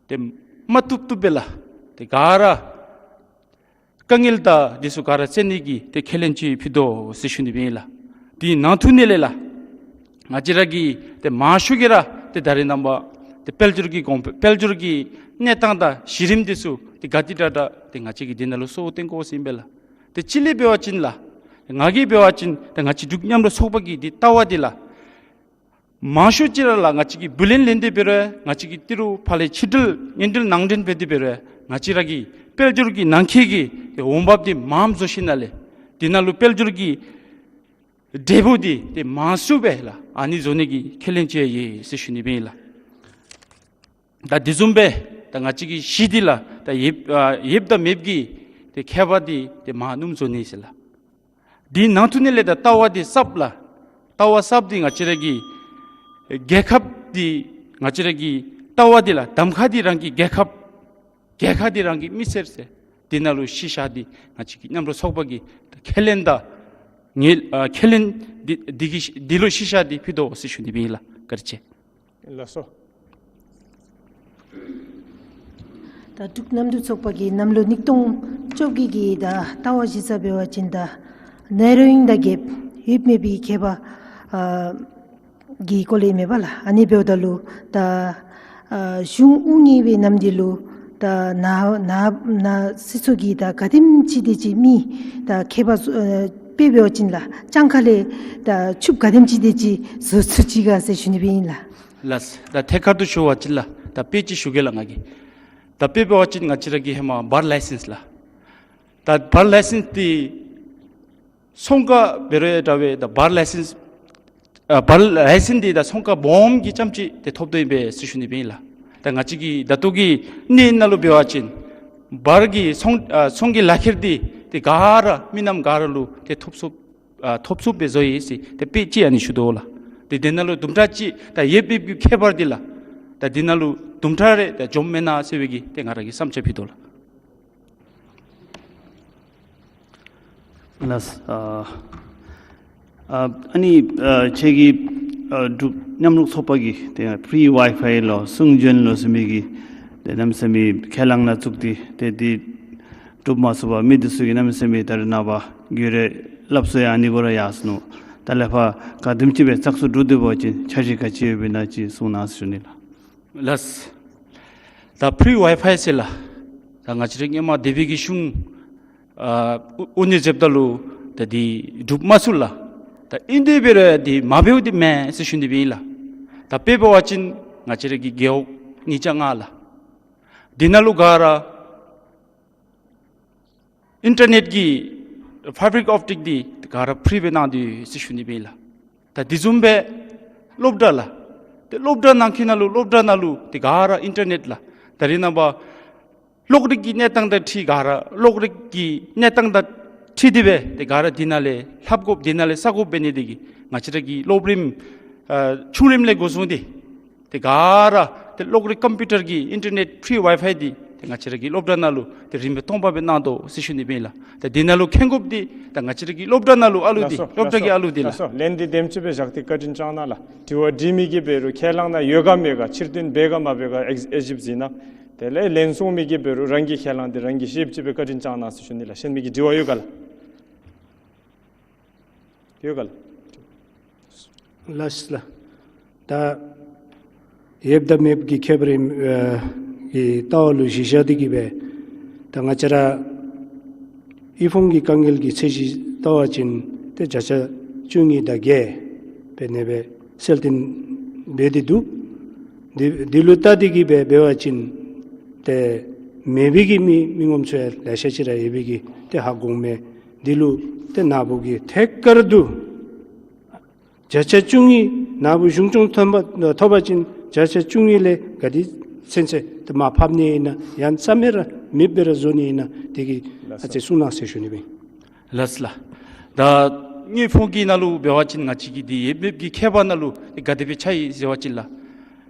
ཏེ་མ་བཏུབ་བཏུབ་སྦེ་ལགས་ཏེ་ག་ར་དཀའ་ངལ་དང་འདི་ཚུ་ག་ར་སེལ་ནི་གི་ཏེ་ཁས་ལེན་ཅིག་ཕུལ་དོ་ཟེར་ཞུ་ནི་སྦེ་ཨིན་ལགས། དེ་ནང་དོན་ལས་ལགས་ང་བཅས་ར་གི་ཏེ་མང་ཤོས་ཀྱིས་ར་ཏེ་ད་རེས་ནངས་པ་ཏེ་དཔལ་འབྱོར་གྱི་གོང་འཕེལ་དཔལ་འབྱོར་གྱི་གནས་སྟངས་དང་གཞི་རིམ་འདི་ཚུ་ཏེ་ག་དེ་དྲག་དྲག་ཏེ་ང་བཅས་ཀྱིས་འདི་ནང་ལུ་གསོ་བ་བཏོན་དགོ་ཟེར་ཨིན་པས་ལགས། ཏེ་གཅིག་ལས་འབད་བ་ཅིན་ལགས་ང་གིས་འབད་བ་ཅིན་ཏེ་ང་བཅས་འབྲུག་མཉམ་རུབ་ཚོགས་པ་གི་འདི་ལྟ་བ་འདི་ལགས་མང་ཤོས་ཅིག་ར་ལགས་ང་བཅས་ཀྱིས་བུ་ལོན་ལེན་ཏེ་འབད་རུང་ང་བཅས་ཀྱིས་ཏི་རུ་ཕར་ལས་ཕྱི་འབྲེལ་ངན་འབྲེལ་ནང་འབྲེལ་འབད་དེ་འབད་རུང་ང་བཅས་ར་གི་དཔལ་འབྱོར་གྱི་ནང་འཁོད་ཀྱི་ཏེ་འོང་འབབ་འདི་མངམ་བཟོ་ཞིནམ་ལས་འདི་ནང་ལུ་དཔལ་འབྱོར་གྱི་འབྲས་བུ་འདི་ཏེ་མང་སུ་སྦེ་ལགས་ཨ་ནི་བཟོ་ནི་གི་ཁས་ལེན་ཅིག་ཡོད་ཟེར་ཞུ་ནི་སྦེ་ཨིན་ལགས། ད་དེ་བཟུམ་སྦེ་ད་ང་བཅས་ཀྱི་གཞི་འདི་ལགས་ད་ཡོདཔ་ཨ་ཡོདཔ་དང་མེདཔ་ཀྱི་ཏེ་ཁྱད་པར་འདི་ཏེ་མངམ་བཟོ་ནི་ཟེར་ལགས། དེ་ནང་དོན་ལས་ད་ལྟ་བ་འདི་གསརཔ་ལགས། ལྟ་བ་གསརཔ་འདི་ང་བཅས་ར་གི་རྒྱལ་ཁབ་འདི་ང་བཅས་ར་གི་ལྟ་བ་འདི་ལགས་གདམ་ཁ་འདི་རང་གི་རྒྱལ་ཁབ་རྒྱལ་ཁ་འདི་རང་གི་མི་སེར་ཟེར་འདི་ནང་ལུ་ཤི་ཤ་འདི་ང་བཅས་ཀྱི་མཉམ་རུབ་ཚོགས་པ་གི་ཁས་ལེན་དང་ངེས་ཨ་ཁས་ལེན་འདི་འདི་གི་འདི་ལུ་ཤི་ཤ་འདི་ཕུལ་དོ་ཟེར་ཞུ་ནི་སྦེ་ཨིན་ལགས། བཀའ་དྲིན་ཆེ། ལགས་སོ། ད་འབྲུག་མཉམ་རུབ་ཚོགས་པ་གིས་གནམ་ལོ་ཉིས་སྟོང་བཅོ་བརྒྱད་ཀྱི་ད་ལྟ་བ་གཞི་རྩ་འབད་བ་ཅིན་ད་ནད་རོ་ཡིན་དང་རྒྱལཔོ་ཡོད་མེད་པའི་ཁྱད་པར་ཨ་གི་སྐོར་ལས་མེན་པ་ལགས། ཨ་ནི་འབདཝ་ད་ལུ་ད་ཨ་གཞུང་དབུ་བརྙེས་པའི་ནམ་དུས་ལུ་ད་ནཱ་ནཱ་ནཱ་སྲིད་ཚོགས་ཀྱིས་ད་ག་དེམ་ཅིག་དེ་ཅིག་མི་ད་ཁྱད་པར་ཨ་དཔེ་འབད་བ་ཅིན་ལགས་སྤྱང་ཀ་ལས་ད་ཕྱུགཔ་ག་དེམ་ཅིག་དེ་ཅིག་བཟོ་ཚུགས་ཅི་ག་ཟེར་ཞུ་ནི་སྦེ་ཨིན་ལགས། ལགས། ད་ཐད་ཀར་དུ་ཞུ་བ་ཅིན་ལགས་ད་དཔེ་ཅིག་ཞུ་གེ་ལགས་ང་གིས། ད་དཔེ་འབད་བ་ཅིན་ང་བཅས་ར་གི་ཧེ་མ་བར་ལའི་སེནསི་ལགས། ད་བར་ལའི་སེནསི་འདི་ཚོང་ཁང་འབད་རུང་འདྲ་བས་ད་བར་ལའི་སེནསི་ཨ་བར་ལའི་སེནསི་འདི་ད་ཚོང་ཁང་སྦོམ་གྱིས་རྐྱངམ་ཅིག་ཏེ་ཐོབ་དོ་ཨིན་པས་ཟེར་ཞུ་ནི་སྦེ་ཨིན་ལགས། ད་ང་བཅས་ཀྱི་ད་ལྟོ་གི་གནས་ནང་ལུ་འབད་བ་ཅིན་བར་གྱི་ཚོང་ཨ་ཚོང་གི་ལག་ཁྱེར་འདི་ཏེ་ག་ར་མི་རྣམས་ག་ར་ལུ་ཏེ་ཐོབ་ཚུགས་ཨ་ཐོབ་ཚུགསཔ་སྦེ་བཟོ་ཡི་ཟེར་ཏེ་དཔེ་ཅིག་ཨ་ནི་ཞུ་དོ་ལགས། ཏེ་དེ་ནང་ལུ་དུམ་གྲ་ཅིག་ད་ཡོདཔ་མེདཔ་ཀྱི་ཁྱད་པར་འདི་ལགས་ད་དེ་ནང་ལུ་དུམ་གྲ་རེ་ད་འཇོམས་མེན་ན་ཟེར་བའི་གི་ཏེ་ང་ར་གི་བསམ་འཆར་ཕུལ་དོ་ལགས། ལགས། ཨ་ཨ་ཨ་ནི་ཨ་ཁྱེད་ཀྱིས་ཨ་འབྲུག་མཉམ་རུབ་ཚོགས་པ་གིས་ཏེ་ཕི་རི་ཝའི་ཕའི་ལོ་གསུང་བྱོན་ལོ་ཟེར་མི་གི་ཏེ་གནམ་མེད་ས་མེད་ཁས་བླངས་ནང་བཙུགས་ཏེ་ཏེ་འདི་གྲུབ་མ་ཚུགས་པར་མི་འདི་ཚུ་གིས་གནམ་མེད་ས་མེད་ད་རེས་ནངས་པ་གུ་རེ་སླབ་སྲོལ་ཡང་ཨ་ནི་གུ་ར་ཡར་སོང་ནུག། ད་ལས་ཕར་ག་དེམ་ཅིག་སྦེ་བཙག་འཐུ་གྲུབ་སྡོད་པ་ཅིན་འཆར་གཞི་ག་ཅི་ཡོདཔ་ཨིན་ན་ཅིག་གསུང་གནང་ཟེར་ཞུ་ནི་ལགས། ལགས། ད་ཕི་རི་ཝའི་ཕའི་ཟེར་ལགས། ད་ང་བཅས་ར་སྔོན་མ་འདས་པའི་གི་གཞུང་ཨ་དབུ་དབུ་བརྙེས་མཛདཔ་ད་ལུ་ད་འདི་གྲུབ་མ་ཚུགས་ལགས། ད་ཨིན་དེ་འབད་རུང་འདི་མ་འབདཝ་འདི་མེན་ཟེར་ཞུ་ནི་སྦེ་ཨིན་ལགས། ད་དཔེ་འབད་བ་ཅིན་ང་བཅས་ར་གི་རྒེད་འོག་ཉིས་བརྒྱ་ལྔ་ལགས། འདི་ནང་ལུ་ག་ར་ཨིན་ཊར་ནེཊ་ཀྱི་ཕའི་བར་ཨོབ་ཊིཀ་འདི་ག་ར་ཕི་རི་སྦེ་གནང་སྟེ་ཡོད་ཟེར་ཞུ་ནི་སྦེ་ཨིན་ལགས། ད་དེ་བཟུམ་སྦེ་སློབ་གྲྭ་ལགས། ཏེ་སློབ་གྲྭ་ནང་འཁོད་ནང་ལུ་སློབ་གྲྭ་ནང་ལུ་ཏེ་ག་ར་ཨིན་ཊར་ནེཊ་ལགས། ད་རེས་ནངས་པ་གློག་རིག་གི་གནས་སྟངས་དང་འཁྲིལ་ག་ར་གློག་རིག་གི་གནས་སྟངས་དང་འཁྲིལ་ཏེ་སྦེ་ཏེ་ག་ར་འདི་ནང་ལས་ལྷབ་དགོཔ་འདི་ནང་ལས་བསག་དགོཔ་འབད་ནི་འདི་གིས་ང་བཅས་ར་གི་སློབ་རིམ་ཨ་ཆུང་རིམ་ལས་འགོ་བཟུང་སྟེ་ཏེ་ག་ར་ཏེ་གློག་རིག་ཀམ་པིའུ་ཊར་གྱི་ཨིན་ཊར་ནེཊ་ཕི་རི་ཝའི་ཕའི་འདི་ཏེ་ང་བཅས་ར་གི་སློབ་གྲྭ་ནང་ལུ་ཏེ་རིམ་པ་སྟོང་པ་སྦེ་གནང་དོ་ཟེར་ཞུ་ནི་སྦེ་ཨིན་ལགས། ཏེ་འདི་ནང་ལུ་མཁྱེན་དགོཔ་འདི་ད་ང་བཅས་ར་གི་སློབ་གྲྭ་ནང་ལུ་ཨ་ལུ་འདི་ལགས་སོ། སློབ་གྲྭ་གི་ཨ་ལུ་འདི་ལགས། ལགས་སོ། ལན་འདི་དེམ་ཅིག་སྦེ་བཞག་སྟེ་བཀའ་དྲིན་བསྐྱང་གནང་ལགས། དྲི་བ་དྲི་མི་གིས་འབད་རུང་ཁས་བླངས་ནང་ཡོད་ག་མེད་ག་ཕྱིར་འདོན་འབད་ག་མ་འབད་ག་ཨེ་ཨེ་ཞིབ་གཟིགས་གནང་། དེ་ལས་ལན་གསུང་མི་གིས་འབད་རུང་རང་གི་ཁས་བླངས་འདི་རང་གིས་ཤེསཔ་ཅིག་སྦེ་བཀའ་དྲིན་བསྐྱང་གནང་ཟེར་ཞུ་ནི་ལགས། གཞན་མི་གི་དྲི་བ་ཡོད་ག་ལགས། ཡོད་ག་ལགས། ལགས་ལགས། ད་ཡོདཔ་དང་མེདཔ་ཀྱི་ཁྱད་པར་ཨ་གི་ལྟ་བ་ལུ་གཞི་བཞག་སྟེ་གིས་སྦེ་ད་ང་བཅས་ར་དབུལ་ཕོངས་ཀྱི་དཀའ་ངལ་གྱི་ཚད་གཞི་ལྟ་བ་ཅིན་ཏེ་བརྒྱ་ཆ་བཅུ་གཉིས་དང་བརྒྱད་འབད་ནི་སྦེ་གསལ་སྟོན་འབད་དེ་འདུག། འདི་འདི་ལུ་བལྟ་སྟེ་གིས་སྦེ་འབད་བ་ཅིན་ཏེ་མེད་པའི་གི་མི་མི་ངོམ་ཚུ་ཡང་ལེ་ཤ་ཅིག་ར་ཡོད་པའི་གི་ཏེ་ཧ་གོ་མས། འདི་ལུ་ཏེ་ནཱ་བུ་གིས་ཐད་ཀར་དུ་བརྒྱ་ཆ་བཅུ་གཉིས་ནཱ་བུ་གཞུང་སྐྱོང་ཐོབ་པ་ཐོབ་པ་ཅིན་བརྒྱ་ཆ་བཅུ་གཉིས་ལས་ག་དེ་ཚུན་ཚོད་ཏེ་མར་ཕབ་ནི་ཨིན་ན་ཡང་རྩ་མེད་ར་མེདཔ་སྦེ་ར་བཟོ་ནི་ཨིན་ན་དེ་གི་ལགས་སོ། ཨ་ཙི་གསུང་གནང་ཟེར་ཞུ་ནི་སྦེ། ལགས་ལགས། ད་དངུལ་ཕོགས་ཀྱི་ནང་ལུ་འབད་བ་ཅིན་ང་བཅས་ཀྱི་འདི་ཡོདཔ་མེདཔ་ཀྱི་ཁྱད་པར་ནང་ལུ་ཏེ་ག་དེ་སྦེ་ཆགས་ཡི་ཟེར་བ་ཅིན་ལགས།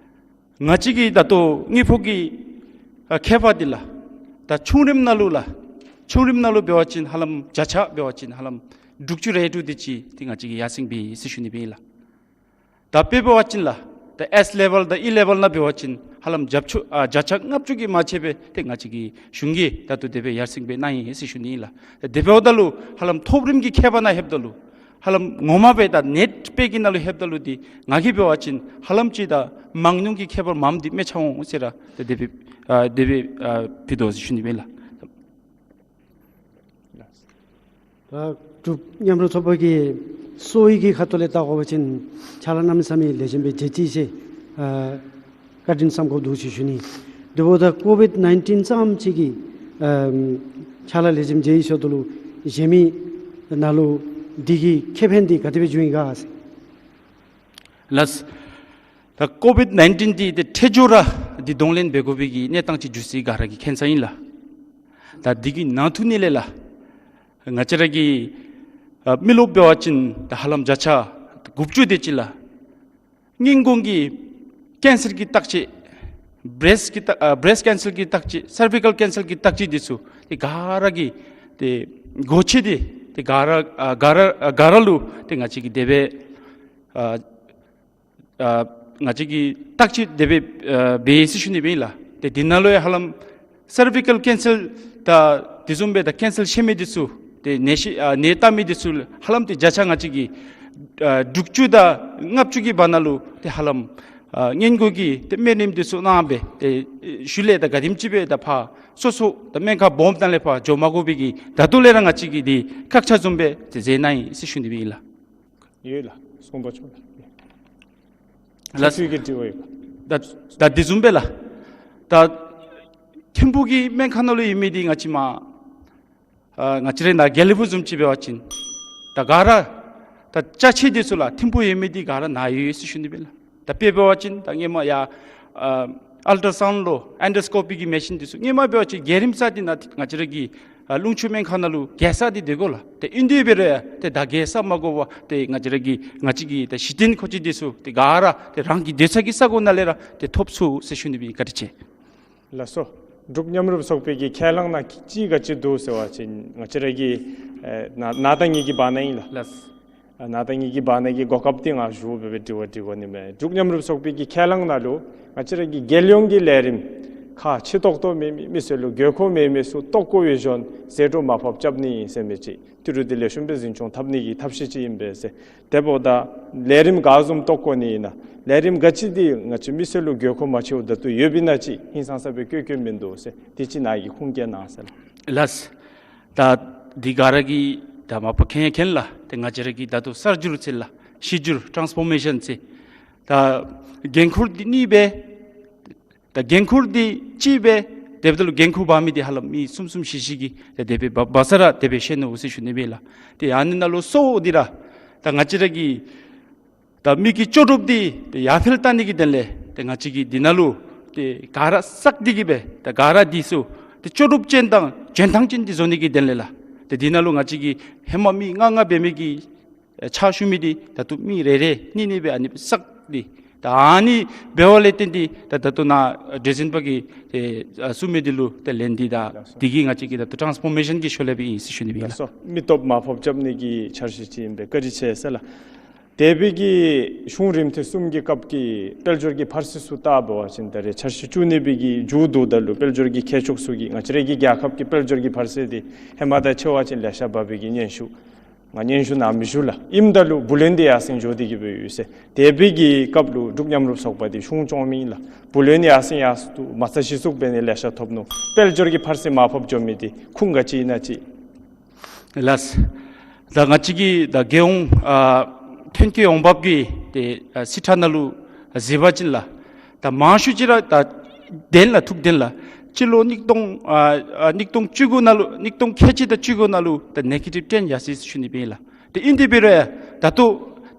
ང་བཅས་ཀྱི་ད་ལྟོ་དངུལ་ཕོགས་ཀྱི་ཨ་ཁྱད་པར་འདི་ལགས། ད་ཆུང་རིམ་ནང་ལུ་ལགས། ཆུང་རིམ་ནང་ལུ་འབད་བ་ཅིན་ཧ་ལམ་བརྒྱ་ཆ་འབད་བ་ཅིན་ཧ་ལམ་དྲུག་ཅུ་རེ་དྲུག་དེ་ཅིག་ཏེ་ང་བཅས་ཀྱིས་ཡར་སེང་འབད་ཡི་ཟེར་ཞུ་ནི་སྦེ་ཨིན་ལགས། ད་དཔེ་འབད་བ་ཅིན་ལགས། ད་ཨེསི་ལེ་ཝེལ་དང་ཨི་ལེ་ཝེལ་ནང་འབད་བ་ཅིན་ཧ་ལམ་བརྒྱ་ཆ་ཨ་བརྒྱ་ཆ་ལྔ་བཅུ་གིས་མ་ཆད་པའི་ཏེ་ང་བཅས་ཀྱི་གཞུང་གིས་ད་ལྟོ་དེ་སྦེ་ཡར་སེང་སྦེ་གནང་ཡི་ཟེར་ཞུ་ནི་ཨིན་ལགས། ད་དེ་འབདཝ་ད་ལུ་ཧ་ལམ་མཐོ་རིམ་གྱི་ཁྱད་པར་ནང་ལྷོདཔ་ད་ལུ་ཧ་ལམ་ངོ་མ་སྦེ་ད་ནེཊ་དཔེ་གི་ནང་ལུ་ལྷོདཔ་ད་ལུ་ཏེ་ང་གིས་འབད་བ་ཅིན་ཧ་ལམ་ཅིག་ད་མང་ཉུང་གི་ཁྱད་པར་མངམ་འདི་མི་ཆགས་འོང་ཟེར་ར་ཏེ་དེ་སྦེ་ཨ་དེ་སྦེ་ཨ་ཕུལ་དོ་ཟེར་ཞུ་ནི་སྦེ་ཨིན་ལགས། ད་འབྲུག་མཉམ་རུབ་ཚོགས་པ་གི་གསོ་བའི་གི་ཁ་ཐུག་ལས་བལྟ་དགོ་པ་ཅིན་ཕྱག་ལཱ་གནམ་མེད་ས་མེད་ལེགས་ཤོམ་སྦེ་མཇལ་ཅི་ཟེར་ཨ་བཀའ་དྲིན་བསམ་དགོཔ་འདུག་ཟེར་ཞུ་ནི། དེ་འབདཝ་ད་ཀོ་ཝིཌ་ནའིན་ཊིན་ཙམ་ཅིག་གིས་ཨ་ཕྱག་ལཱ་ལེགས་ཤོམ་མཇལ་ཡི་ཟེརཝ་ད་ལུ་གཞན་མི་ནང་ལུ་འདི་གི་ཁེ་ཕན་འདི་ག་དེ་སྦེ་བྱུང་ཡི་ག་ཟེར། ལགས། ད་ཀོ་ཝིཌ་ནའིན་ཊིན་འདི་ཏེ་འཕྲལ་མགྱོགས་ར་འདི་གདོང་ལེན་འབད་དགོ་པའི་གི་གནས་སྟངས་ཅིག་འགྱོ་སྲིད་ག་ར་གིས་མཁྱེན་ས་ཨིན་ལགས། ད་འདི་གི་ནང་དོན་ལས་ལགས། ང་བཅས་ར་གི་ཨ་མི་རློབས་འབད་བ་ཅིན་ད་ཧ་ལམ་བརྒྱ་ཆ་དགུ་བཅུ་དེ་ཅིག་ལགས། སྔོན་འགོག་གི་ཀེན་སར་གྱི་བརྟག་དཔྱད། བེརེསཊ་གི་བརྟག་ཨ་བེརེསཊ་ཀེན་སར་གྱི་བརྟག་དཔྱད། སར་བི་ཀལ་ཀེན་སར་གྱི་བརྟག་དཔྱད་འདི་ཚུ་ཏེ་ག་ར་གི་ཏེ་སྒོ་ཕྱེ་སྟེ་ཏེ་ག་ར་ཨ་ག་ར་ཨ་ག་ར་ལུ་ཏེ་ང་བཅས་ཀྱིས་དེ་སྦེ་ཨ་ཨ་ང་བཅས་ཀྱིས་བརྟག་དཔྱད་དེ་སྦེ་ཨ་འབད་ཡི་ཟེར་ཞུ་ནི་སྦེ་ཨིན་ལགས། ཏེ་འདི་ནང་ལུ་ཡང་ཧ་ལམ་སར་བི་ཀལ་ཀེན་སར་དང་དེ་བཟུམ་སྦེ་ད་ཀེན་སར་ཤེས་མི་འདི་ཚུ་ཏེ་ནད་ཤེས་ཨ་ནད་བལྟ་མི་འདི་ཚུ་ཧ་ལམ་ཏེ་བརྒྱ་ཆ་ང་བཅས་ཀྱིས་ཨ་དྲུག་ཅུ་དང་ལྔ་བཅུ་གི་བར་ན་ལུ་ཏེ་ཧ་ལམ་ཨ་སྔོན་འགོག་གི་ཏེ་སྨན་རིམས་འདི་ཚུ་གནང་སྦེ་ཏེ་ཨེ་ཤུལ་ལས་ད་ག་དེམ་ཅིག་སྦེ་ད་ཕར་སོ་སོ་ད་སྨན་ཁང་སྦོམ་ནང་ལས་ཕར་འགྱོ་མ་དགོ་པའི་གི་ད་ལྟོ་ལས་ར་ང་བཅས་ཀྱིས་འདི་བཀག་ཆ་བཟུམ་སྦེ་ཏེ་མཛད་གནང་ཡི་ཟེར་ཞུ་ནི་སྦེ་ཨིན་ལགས། ཡོད་ལགས། གསུངས་པ་ཆོག་ལགས། ལགས། ཆེ་ཤོས་ཀྱི་དྲི་བ་ཡོད་པ། ད་ད་དེ་བཟུམ་སྦེ་ལགས། ད་ཐིམ་ཕུག་གི་སྨན་ཁང་ནང་ལུ་ཡོད་མི་འདི་ང་བཅས་མར་ཨ་ང་བཅས་རའི་ནཱ་དགེ་ལེགས་ཕུག་བཟུམ་ཅིག་འབད་བ་ཅིན་ད་ག་ར་ད་ཅ་ཆས་འདི་ཚུ་ལགས་ཐིམ་ཕུག་ཡོད་མི་འདི་ག་ར་ནཱ་ཡོད་ཟེར་ཞུ་ནི་སྦེ་ལགས། ད་དཔེ་འབད་བ་ཅིན་ད་སྔོན་མ་ཡར་ཨ་ཨལ་ཊ་སའུནཌ་ལོ་ཨེན་ཌོ་སི་ཀོ་པི་གི་མེ་ཤིན་འདི་ཚུ་སྔོན་མ་འབད་བ་ཅིན་བརྒྱུད་རིམ་ས་འདི་ནཱ་ང་བཅས་ར་གི་ཨ་ལུང་ཕྱོགས་སྨན་ཁང་ནང་ལུ་བརྒྱུད་ས་འདི་སྡོད་དགོ་ལགས། ཏེ་ཨིན་དེ་འབད་རུང་ཡང་ཏེ་ད་བརྒྱུད་ས་མ་དགོ་པར་ཏེ་ང་བཅས་ར་གི་ང་བཅས་ཀྱི་ད་གཞི་རྟེན་མཁོ་ཆས་འདི་ཚུ་ཏེ་ག་ར་ཏེ་རང་གི་སྡོད་ས་གི་ས་གོ་ནང་ལས་ར་ཏེ་ཐོབ་ཚུགས་ཟེར་ཞུ་ནི་སྦེ་བཀའ་དྲིན་ཆེ། ལགས་སོ། འབྲུག་མཉམ་རུབ་ཚོགས་པའི་གི་ཁས་བླངས་ནང་ཅིག་ག་ཅི་འདུག་ཟེར་བ་ཅིན་ང་བཅས་ར་གི་ཨེ་ན་ན་དང་ངེ་གི་བར་ན་ཨིན་ལགས། ལགས། ཨ་ན་དང་ངེ་གི་བར་ན་གི་གོ་སྐབས་འདི་ང་ཞུ་སྦེ་སྦེ་དྲི་བ་དྲི་དགོ་ནི་མས། འབྲུག་མཉམ་རུབ་ཚོགས་པའི་གི་ཁས་བླངས་ནང་ལུ་ང་བཅས་ར་གི་རྒྱལ་ཡོངས་ཀྱི་ལས་རིམ་ཁག་ཕྱི་ཏོག་ཏོ་མེད་མི་མི་སེར་ལུ་དགོས་མཁོ་མེད་མི་ཚུ་ལྟོ་གོ་བའི་གཞུང་ཟད་འགྲོ་མར་ཕབ་རྐྱབ་ནི་ཟེར་མི་ཅིག་ཏི་རུ་འདི་ལེགས་ཤོམ་སྦེ་འཛིན་སྐྱོང་འཐབ་ནི་གི་ཐབས་ཤེས་ཅིག་ཨིན་པས་ཟེར། དེ་འབདཝ་ད་ལས་རིམ་ག་བཟུམ་ལྟོ་གོ་ནི་ཨིན་ན། ལས་རིམ་ག་ཅི་འདི་ང་བཅས་མི་སེར་ལུ་དགོས་མཁོ་མ་ཆེཝ་ད་ལྟོ་ཡོདཔ་ཨིན་ན་ཅིག་ཧིང་སངས་ས་སྦེ་བཀོད་བཀོདཔ་མིན་འདུག་ཟེར། དེ་ཅིག་ནཱ་གིས་ཁུངས་སྐྱེལ་གནང་ཟེར་ལགས། ལགས། ད་འདི་ག་ར་གིས་ད་མ་པ་མཁྱེན་མཁྱེན་ལགས། ཏེ་ང་བཅས་ར་གི་ད་ལྟོ་གསར་འགྱུར་ཟེར་ལགས། ཕྱི་འགྱུར་ཊཱནསི་ཕོར་མེ་ཤཱན་ཟེར། ད་འགན་ཁུར་འདི་གཉིས་སྦེ་ད་འགན་ཁུར་འདི་གཅིག་སྦེ་དེ་འབདཝ་ད་ལུ་འགན་ཁུར་འབག་མི་འདི་ཧ་ལམ་མི་གསུམ་གསུམ་བཞི་བཞི་གིས་ཏེ་དེ་སྦེ་འབག་འབག་ས་ར་དེ་སྦེ་ཤེས་ནུག་ཟེར་ཞུ་ནི་སྦེ་ལགས། ཏེ་ཨ་ནི་ནང་ལུ་གཙོ་བོ་འདི་ར་ད་ང་བཅས་ར་གི་ད་མི་གི་ལྕོགས་གྲུབ་འདི་ཏེ་ཡར་འཕེལ་བཏང་ནི་གི་དོན་ལས་ཏེ་ང་བཅས་ཀྱིས་འདི་ནང་ལུ་ཏེ་ག་ར་བསགས་ཏེ་གི་སྦེ་ད་ག་ར་འདི་ཚུ་ཏེ་ལྕོགས་གྲུབ་ཅན་དང་འཇོན་ཐང་ཅན་འདི་བཟོ་ནི་གི་དོན་ལས་ལགས། ཏེ་འདི་ནང་ལུ་ང་བཅས་ཀྱིས་ཧེ་མ་མི་ལྔ་ལྔ་འབད་མི་གི་ཕྱག་ཞུ་མི་འདི་ད་ལྟོ་མི་རེ་རེ་གཉིས་གཉིས་སྦེ་ཨ་ནི་བསགས་ཏེ་ད་ཨ་ནི་འབདཝ་ལས་བརྟེན་ཏེ་ད་ད་ལྟོ་ནཱ་སྒྲོལ་འཛིན་པ་གིས་ཏེ་ཨ་གསུང་མི་འདི་ལུ་ཏེ་ལན་འདི་ད་འདི་གིས་ང་བཅས་ཀྱི་ད་ལྟོ་ཊཱནསི་ཕོར་མེ་ཤཱན་གྱི་ཤུལ་ལས་སྦེ་ཨིན་ཟེར་ཞུ་ནི་སྦེ་ལགས། ལགས་སོ། མི་སྟོབས་མར་ཕབ་རྐྱབ་ནི་གི་འཆར་གཞི་ཅིག་ཨིན་པས། བཀའ་དྲིན་ཆེ་ཟེར་ལགས། འདས་པའི་གི་གཞུང་རིམ་ཐེངས་གསུམ་གྱི་སྐབས་ཀྱི་དཔལ་འབྱོར་གྱི་འཕར་ཚད་ཚུ་བལྟ་བ་ཅིན་ད་རེས་འཆར་གཞི་བཅུ་གཉིས་པའི་གི་མཇུག་བསྡུཝ་ད་ལུ་དཔལ་འབྱོར་གྱི་མཁས་མཆོག་ཚུ་གིས་ང་བཅས་རའི་གི་རྒྱལ་ཁབ་ཀྱི་དཔལ་འབྱོར་གྱི་འཕར་ཚད་འདི་ཧེ་མ་དང་ཕྱད་པ་ཅིན་ལེ་ཤ་འབག་པའི་གི་སྙན་ཞུ་ང་སྙན་ཞུ་ནང་མི་ཞུ་ལགས། ཨིནམ་ད་ལུ་བུ་ལོན་འདི་ཡར་སེང་འགྱོ་སྟེ་གི་སྦེ་ཡོད་ཟེར། འདས་པའི་གི་སྐབས་ལུ་འབྲུག་མཉམ་རུབ་ཚོགས་པ་འདི་གཞུང་སྐྱོང་མི་ཨིན་ལགས། བུ་ལོན་ཡར་སེང་ཡར་སོང་མ་རྩ་གཞི་བཙུགས་འབད་ནི་ལེ་ཤ་ཐོབ་ནུག། དཔལ་འབྱོར་གྱི་འཕར་ཚད་མར་ཕབ་འགྱོ་མི་འདི་ཁུངས་ག་ཅི་ཨིན་ན་ཅིག། ལགས། ད་ང་བཅས་ཀྱི་ད་རྒྱལ་ཡོངས་ཨ་ཐོན་སྐྱེད་ཡོང་འབབ་ཀྱི་ཏེ་ཨ་རྩིས་ཁྲ་ནང་ལུ་གཟིགས་པ་ཅིན་ལགས། ད་མང་ཤོས་ཅིག་ར་ད་བདེན་ལགས། ཐུགས་བདེན་ལགས། སྤྱི་ལོ་གཉིས་སྟོང་ཨ་ཨ་གཉིས་སྟོང་བཅུ་དགུ་ནང་ལུ་གཉིས་སྟོང་ཁལ་གཅིག་དང་བཅུ་དགུ་ནང་ལུ་ད་ནེ་གེ་ཊིབ་ཊེན་ཡར་སོང་ཡི་ཟེར་ཞུ་ནི་སྦེ་ཨིན་ལགས། ཏེ་ཨིན་དེ་འབད་རུང་ད་ལྟོ་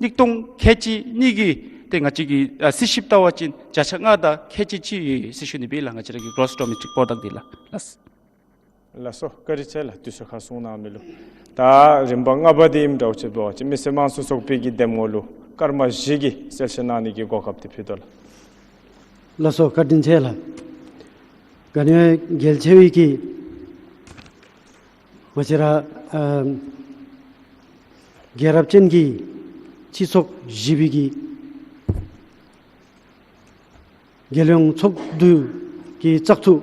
གཉིས་སྟོང་ཁལ་གཅིག་གཉིས་ཀྱི་ཏེ་ང་བཅས་ཀྱི་ཨ་རྩིས་ཞིབ་བལྟ་བ་ཅིན་བརྒྱ་ཆ་ལྔ་དང་ཁལ་གཅིག་ཅིག་ཡོད་ཟེར་ཞུ་ནི་སྦེ་ཨིན་ལགས། ང་བཅས་ར་གི་གོརོསི་ཌོ་མེ་སི་ཊིག་པོར་ཌག་འདི་ལགས། ལགས། ལགས་སོ། བཀའ་དྲིན་ཆེ་ལགས། དུས་ཚོད་ཁར་གསུང་གནང་མི་ལུ། ད་རིམ་པ་ལྔ་པ་འདི་ཨིནམ་འདྲཝ་ཅིག་འབད་བ་ཅིན་མི་སེར་དམངས་གཙོ་ཚོགས་པའི་གི་གདམ་ངོ་ལུ་སྐར་མ་བཞི་གི་གསལ་བཤད་གནང་ནི་གི་གོ་སྐབས་འདི་ཕུལ་དོ་ལགས། ལགས་སོ། བཀའ་དྲིན་ཆེ་ལགས། ག་ནི་བ་རྒྱལ་ཆེ་བའི་གི་ ང་བཅས་ར་ཨ་རྒྱལ་རབས་ཅན་གྱི་སྤྱི་ཚོགས་བཞི་པའི་གི་རྒྱལ་ཡོངས་ཚོགས་འདུ་གི་བཙག་འཐུ་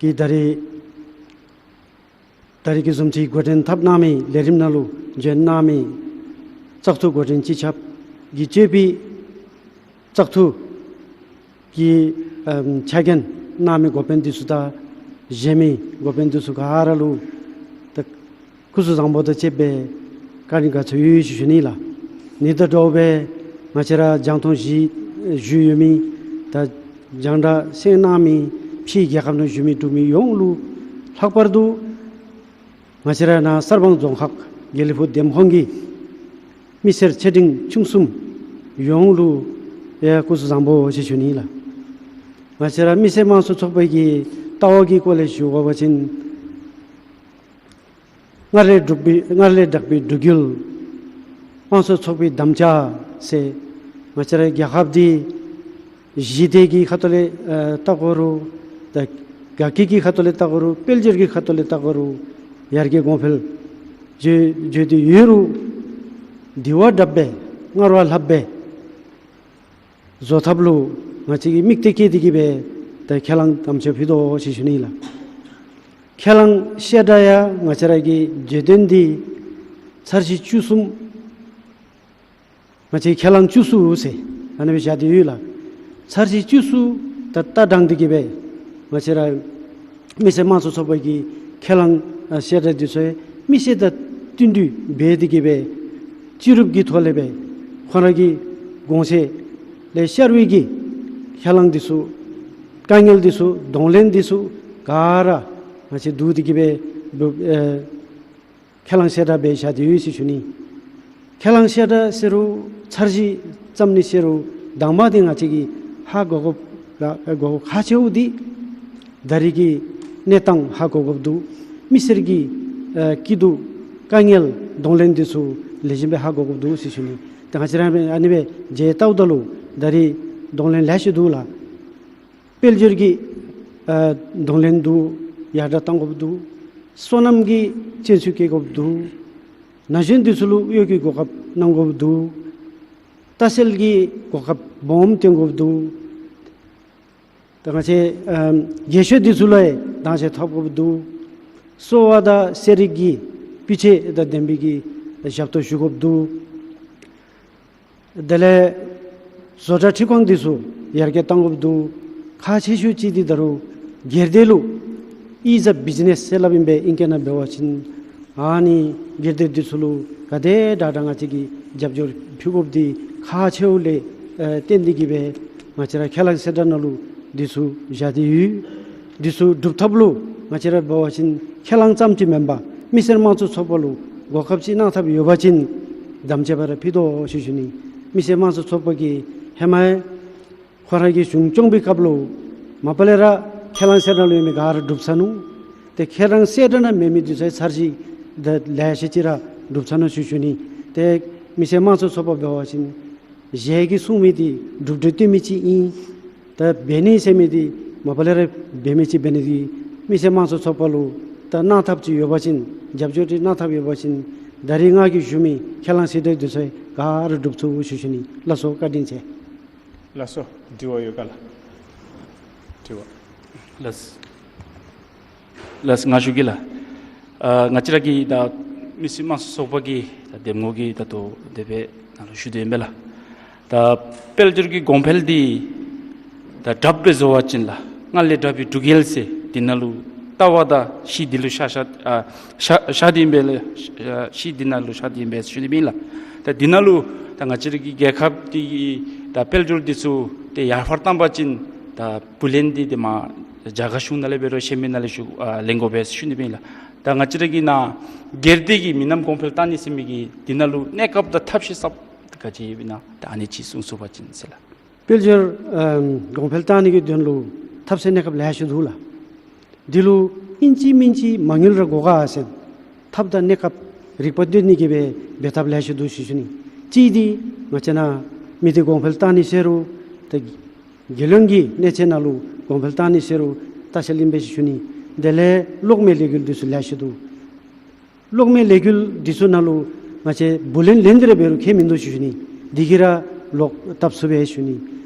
གི་ད་རེས་ད་རེས་ཀྱི་བཟུམ་ཅིག་འགོ་འདྲེན་འཐབ་གནང་མི་ལས་རིམ་ནང་ལུ་བྱོན་གནང་མི་བཙག་འཐུ་འགོ་འདྲེན་སྤྱི་ཁྱབ་ཀྱིས་གཙོས་པའི་བཙག་འཐུ་གི་ཨམ་ཕྱག་འགན་གནང་མི་འགོ་དཔོན་འདི་ཚུ་དང་གཞན་མི་འགོ་དཔོན་འདི་ཚུ་ག་ར་ལུ་ད་སྐུ་གཟུགས་བཟང་པོ་དང་བཅས་པའི་བཀའ་དྲིན་དགའ་ཚོར་ཡོད་ཞུ་ཞུ་ནི་ལགས། ནི་ད་འདྲཝ་སྦེ་ང་བཅས་ར་རྒྱང་མཐོང་གཞི་བཞུགས་ཡོད་མི་ད་རྒྱང་བསྒྲགས་གསན་གནང་མི་ཕྱིའི་རྒྱལ་ཁབ་ནང་བཞུགས་མི་འབྲུག་མི་ཡོངས་ལུ་ལྷག་པར་དུ་ང་བཅས་ར་ནཱ་གསར་སྤང་རྫོང་ཁག་དགེ་ལེགས་ཕུག་འདེམས་ཁོངས་ཀྱི་མི་སེར་ཆེ་འབྲིང་ཆུང་གསུམ་ཡོངས་ལུ་ཡང་སྐུ་གཟུགས་བཟང་པོ་ཞེས་ཞུ་ནི་ལགས། ང་བཅས་ར་མི་སེར་དམངས་གཙོ་ཚོགས་པ་གི་ལྟ་བ་གི་སྐོར་ལས་ཞུ་དགོ་པ་ཅིན་སྔར་ལས་འབྲུག་པའི་སྔར་ལས་དྲག་པའི་འབྲུག་ཡུལ་དམངས་གཙོ་ཚོགས་པའི་དམ་བཅའ་ཟེར་ང་བཅས་ར་རྒྱལ་ཁབ་འདི་ཞི་བདེ་གི་ཁ་ཐུག་ལས་ཨ་བལྟ་དགོ་རུང་ད་དགའ་སྐྱིད་ཀྱི་ཁ་ཐུག་ལས་བལྟ་དགོ་རུང་དཔལ་འབྱོར་གྱི་ཁ་ཐུག་ལས་བལྟ་དགོ་རུང་ཡར་རྒྱས་གོང་འཕེལ་བརྗོད་བརྗོད་དེ་ཡོད་རུང་དེ་བ་དྲག་སྦེ་སྔར་བ་ལྷག་སྦེ་བཟོ་ཐབས་ལུ་ང་བཅས་ཀྱིས་དམིགས་གཏད་བསྐྱེད་དེ་གི་སྦེ་ད་ཁས་བླངས་དམ་བཅའ་ཕུལ་དོ་ཞེས་ཞུ་ནི་ལགས། ཁས་བླངས་བཤད་གྲྭ་ཡང་ང་བཅས་ར་གི་བརྗོད་དོན་འདི་ཚར་གཞི་བཅུ་གསུམ་ང་བཅས་ཁས་བླངས་བཅུ་གསུམ་ཟེར་ཨ་ནི་སྦེ་བཞག་སྟེ་ཡོད་ལགས། ཚར་གཞི་བཅུ་གསུམ་ད་ལྟ་དྲངས་ཏེ་གི་སྦེ་ང་བཅས་ར་མི་སེར་དམངས་གཙོ་ཚོགས་པ་གི་ཁས་བླངས་ཨ་བཤད་གྲྭ་འདི་ཚུ་མི་སེར་དང་བསྟུན་གྲོས་འབད་དེ་གི་སྦེ་སྤྱི་རུབ་ཀྱི་ཐོག་ལས་སྦེ་ཁོང་ར་གི་དགོངས་བཞེད་ལས་ཤར་བའི་གི་ཁས་བླངས་འདི་ཚུ་དཀའ་ངལ་འདི་ཚུ་གདོང་ལེན་འདི་ཚུ་ག་ར་ང་བཅས་བསྡུ་སྟེ་གི་སྦེ་ཨེ་ཁས་བླངས་བཤད་གྲྭ་སྦེ་བཞག་སྟེ་ཡོད་ཟེར་ཞུ་ནི། ཁས་བླངས་བཤད་གྲྭ་ཟེར་རུང་ཚར་གཞི་བརྩམ་ནི་ཟེར་རུང་དང་པ་འདི་ང་བཅས་ཀྱིས་ཧ་གོ་དགོཔ་ག་གོ་དགོཔ་ཁག་ཆེཝ་འདི་ད་རེས་ཀྱི་གནས་སྟངས་ཧ་གོ་དགོཔ་འདུག། མི་སེར་གྱི་ཨ་སྐྱིད་སྡུག་དཀའ་ངལ་གདོང་ལེན་འདི་ཚུ་ལེགས་ཤོམ་སྦེ་ཧ་གོ་དགོཔ་འདུག་ཟེར་ཞུ་ནི། ད་ང་བཅས་ར་ཨ་ནི་སྦེ་མཇལ་བལྟཝ་ད་ལུ་ད་རེས་གདོང་ལེན་ལེ་ཤ་འདུག་ལགས། དཔལ་འབྱོར་གྱི་ཨ་གདོང་ལེན་འདུག། ཡར་དྲག་གཏང་དགོཔ་འདུག། སོ་ནམ་གྱི་སྤྱོད་ཚུལ་བཀལ་དགོཔ་འདུག། ན་གཞོན་འདི་ཚུ་ལུ་གཡོག་གི་གོ་སྐབས་གནང་དགོཔ་འདུག། ལྟ་བཤལ་གྱི་གོ་སྐབས་སྦོམ་སྟོན་དགོཔ་འདུག། ད་ང་བཅས་ཨམ་རྒས་ཤོས་འདི་ཚུ་ལུ་ཡང་དྭངས་གསལ་ཐོབ་དགོཔ་འདུག། གསོ་བ་དང་ཟས་རིགས་ཀྱི་སྤུས་ཚད་དང་ལྡན་པའི་གི་ཞབས་ཏོག་ཞུ་དགོཔ་འདུག། དེ་ལས་བཟོ་གྲྭ་འཕྲུལ་ཁང་འདི་ཚུ་ཡར་རྒྱས་གཏང་དགོཔ་འདུག། ཁག་ཆེ་ཤོས་ཅིག་འདི་ད་རུང་སྒེར་སྡེ་ལུ་ཨི་ཛ་བི་ཛི་ནེསི་ཟེར་སླབ་ཨིན་པས། ཨིང་སྐད་ནང་འབད་བ་ཅིན་ཨ་ནི་སྒེར་སྡེ་འདི་ཚུ་ལུ་ག་དེ་དྲག་དྲག་ང་བཅས་ཀྱིས་རྒྱབ་སྐྱོར་ཕུལ་དགོཔ་འདི་ཁག་ཆེཝ་ལས་ཨེ་བརྟེན་ཏེ་གི་སྦེ་ང་བཅས་ར་ཁས་བླངས་བཤད་གྲྭ་ནང་ལུ་འདི་ཚུ་བཞག་སྟེ་ཡོད། འདི་ཚུ་སྒྲུབ་ཐབས་ལུ་ང་བཅས་ར་འབད་བ་ཅིན་ཁས་བླངས་ཙམ་ཅིག་མེན་པར་མི་སེར་དམངས་གཙོ་ཚོགས་པ་ལུ་གོ་སྐབས་ཅིག་གནང་ཐབས་ཡོད་པ་ཅིན་དམ་བཅའ་སྦེ་ར་ཕུལ་དོ་ཞུ་ཞུ་ནི། མི་སེར་དམངས་གཙོ་ཚོགས་པ་གིས་ཧེ་མ་ཁོང་ར་གི་གཞུང་སྐྱོང་བའི་སྐབས་ལུ་མ་པ་ལས་ར་ཁས་བླངས་བཤད་གྲྭ་ནང་ལུ་ཡོད་མི་ག་ར་སྒྲུབ་ཚར་ནུག། ཏེ་ཁས་བླངས་བཤད་གྲྭ་ནང་མེད་མི་འདི་ཚུ་ཚར་གཅིག་ད་ལེ་ཤ་ཅིག་ར་སྒྲུབ་ཚར་ནུག་ཞུ་ཞུ་ནི། ཏེ་མི་སེར་དམངས་གཙོ་ཚོགས་པ་འབད་བ་ཅིན་གཞན་གྱིས་གསུང་མི་འདི་སྒྲུབ་སྒྲུབ་སྟོན་མི་ཅིག་ཨིན། ད་འབད་ནི་ཟེར་མི་འདི་མ་པ་ལས་ར་འབད་མི་ཅིག་འབད་ནི་འདི་མི་སེར་དམངས་གཙོ་ཚོགས་པ་ལུ་ད་གནང་ཐབས་ཅིག་ཡོད་པ་ཅིན་རྒྱབ་སྐྱོར་ཅིག་གནང་ཐབས་ཡོད་པ་ཅིན་ད་རིས་ང་གིས་ཞུ་མི་ཁས་བླངས་བཤད་གྲྭ་འདི་ཚུ་ག་ར་སྒྲུབ་ཚུགས་ཞུ་ཞུ་ནི། ལགས་སོ། བཀའ་དྲིན་ཆེ། ལགས་སོ། དྲི་བ་ཡོད་ག་ལགས། དྲི་བ། ལགས། ལགས་ང་ཞུ་གེ་ལགས། ཨ་ང་བཅས་ར་གི་ད་མི་སེར་དམངས་གཙོ་ཚོགས་པ་གི་ད་འདེམས་ངོ་གི་ད་ལྟོ་དེ་སྦེ་ནང་ལུ་ཞུ་དོ་ཨིན་པས་ལགས། ད་དཔལ་འབྱོར་གྱི་གོང་འཕེལ་འདི་ད་དྲགཔ་སྦེ་བཟོ་བ་ཅིན་ལགས་སྔར་ལས་དྲག་པའི་འབྲུག་རྒྱལ་ཟེར་འདི་ནང་ལུ་ལྟ་བ་དང་གཞི་འདི་ལུ་ཤར་ཤར་ཨ་ཤར་ཤར་ཏེ་ཨིན་པས་ལགས། ཨ་གཞི་འདི་ནང་ལུ་ཤར་ཏེ་ཨིན་པས་ཞུ་ནི་ཨིན་ལགས། ད་འདི་ནང་ལུ་ད་ང་བཅས་ར་གི་རྒྱལ་ཁབ་འདི་གི་ད་དཔལ་འབྱོར་འདི་ཚུ་ཏེ་ཡར་འཕར་བཏང་པ་ཅིན་ད་བུ་ལོན་འདི་ཏེ་མ་རྒྱ་གར་གཞུང་ནང་ལས་འབད་རུང་གཞན་མི་ནང་ལས་ཞུ་ཨ་ལེན་དགོ་པས་ཞུ་ནི་ཨིན་ལགས། ད་ང་བཅས་ར་གི་ནཱ་སྒེར་སྡེ་གི་མི་ནགམ་གོང་འཕེལ་བཏང་ནི་ཟེར་མི་གི་འདི་ནང་ལུ་གནས་སྐབས་དང་ཐབས་ཤེས་གསརཔ་ག་ཅི་ཡོདཔ་ཨིན་ན་ད་ཨ་ནི་ཅིག་གསུང་ཚུགས་པ་ཅིན་ཟེར་ལགས། དཔལ་འབྱོར་ཨམ་གོང་འཕེལ་བཏང་ནི་གི་དོན་ལུ་ཐབས་ཟད་གནས་སྐབས་ལེ་ཤ་འདུག་ལགས། འདི་ལུ་ཨིན་ཅི་མིན་ཅི་མ་དངུལ་ར་དགོ་ག་ཟེར་ཐབས་དང་གནས་སྐབས་རིག་པ་འདོན་ནི་གི་སྦེ་འབད་ཐབས་ལེ་ཤ་འདུག་ཞུ་ཞུ་ནི། གཅིག་འདི་ང་བཅས་ནཱ་མི་སྡེ་གོང་འཕེལ་བཏང་ནི་ཟེར་རུང་ད་རྒྱལ་ཡོངས་ཀྱི་གནས་ཚད་ནང་ལུ་གོང་འཕེལ་བཏང་ནི་ཟེར་རུང་ལྟ་བཤལ་ཨིན་པས་ཞུ་ནི། དེ་ལས་གློག་མེ་ལས་འགུལ་འདི་ཚུ་ལེ་ཤ་འདུག། གློག་མེ་ལས་འགུལ་འདི་ཚུ་ནང་ལུ་ང་བཅས་བུ་ལོན་ལེན་ཏེ་ར་འབད་རུང་ཁྱད་མིན་འདུག་ཞུ་ཞུ་ནི། འདི་གིས་ར་ལོག་བཏབ་ཚུགས་པས་ཞུ་ནི།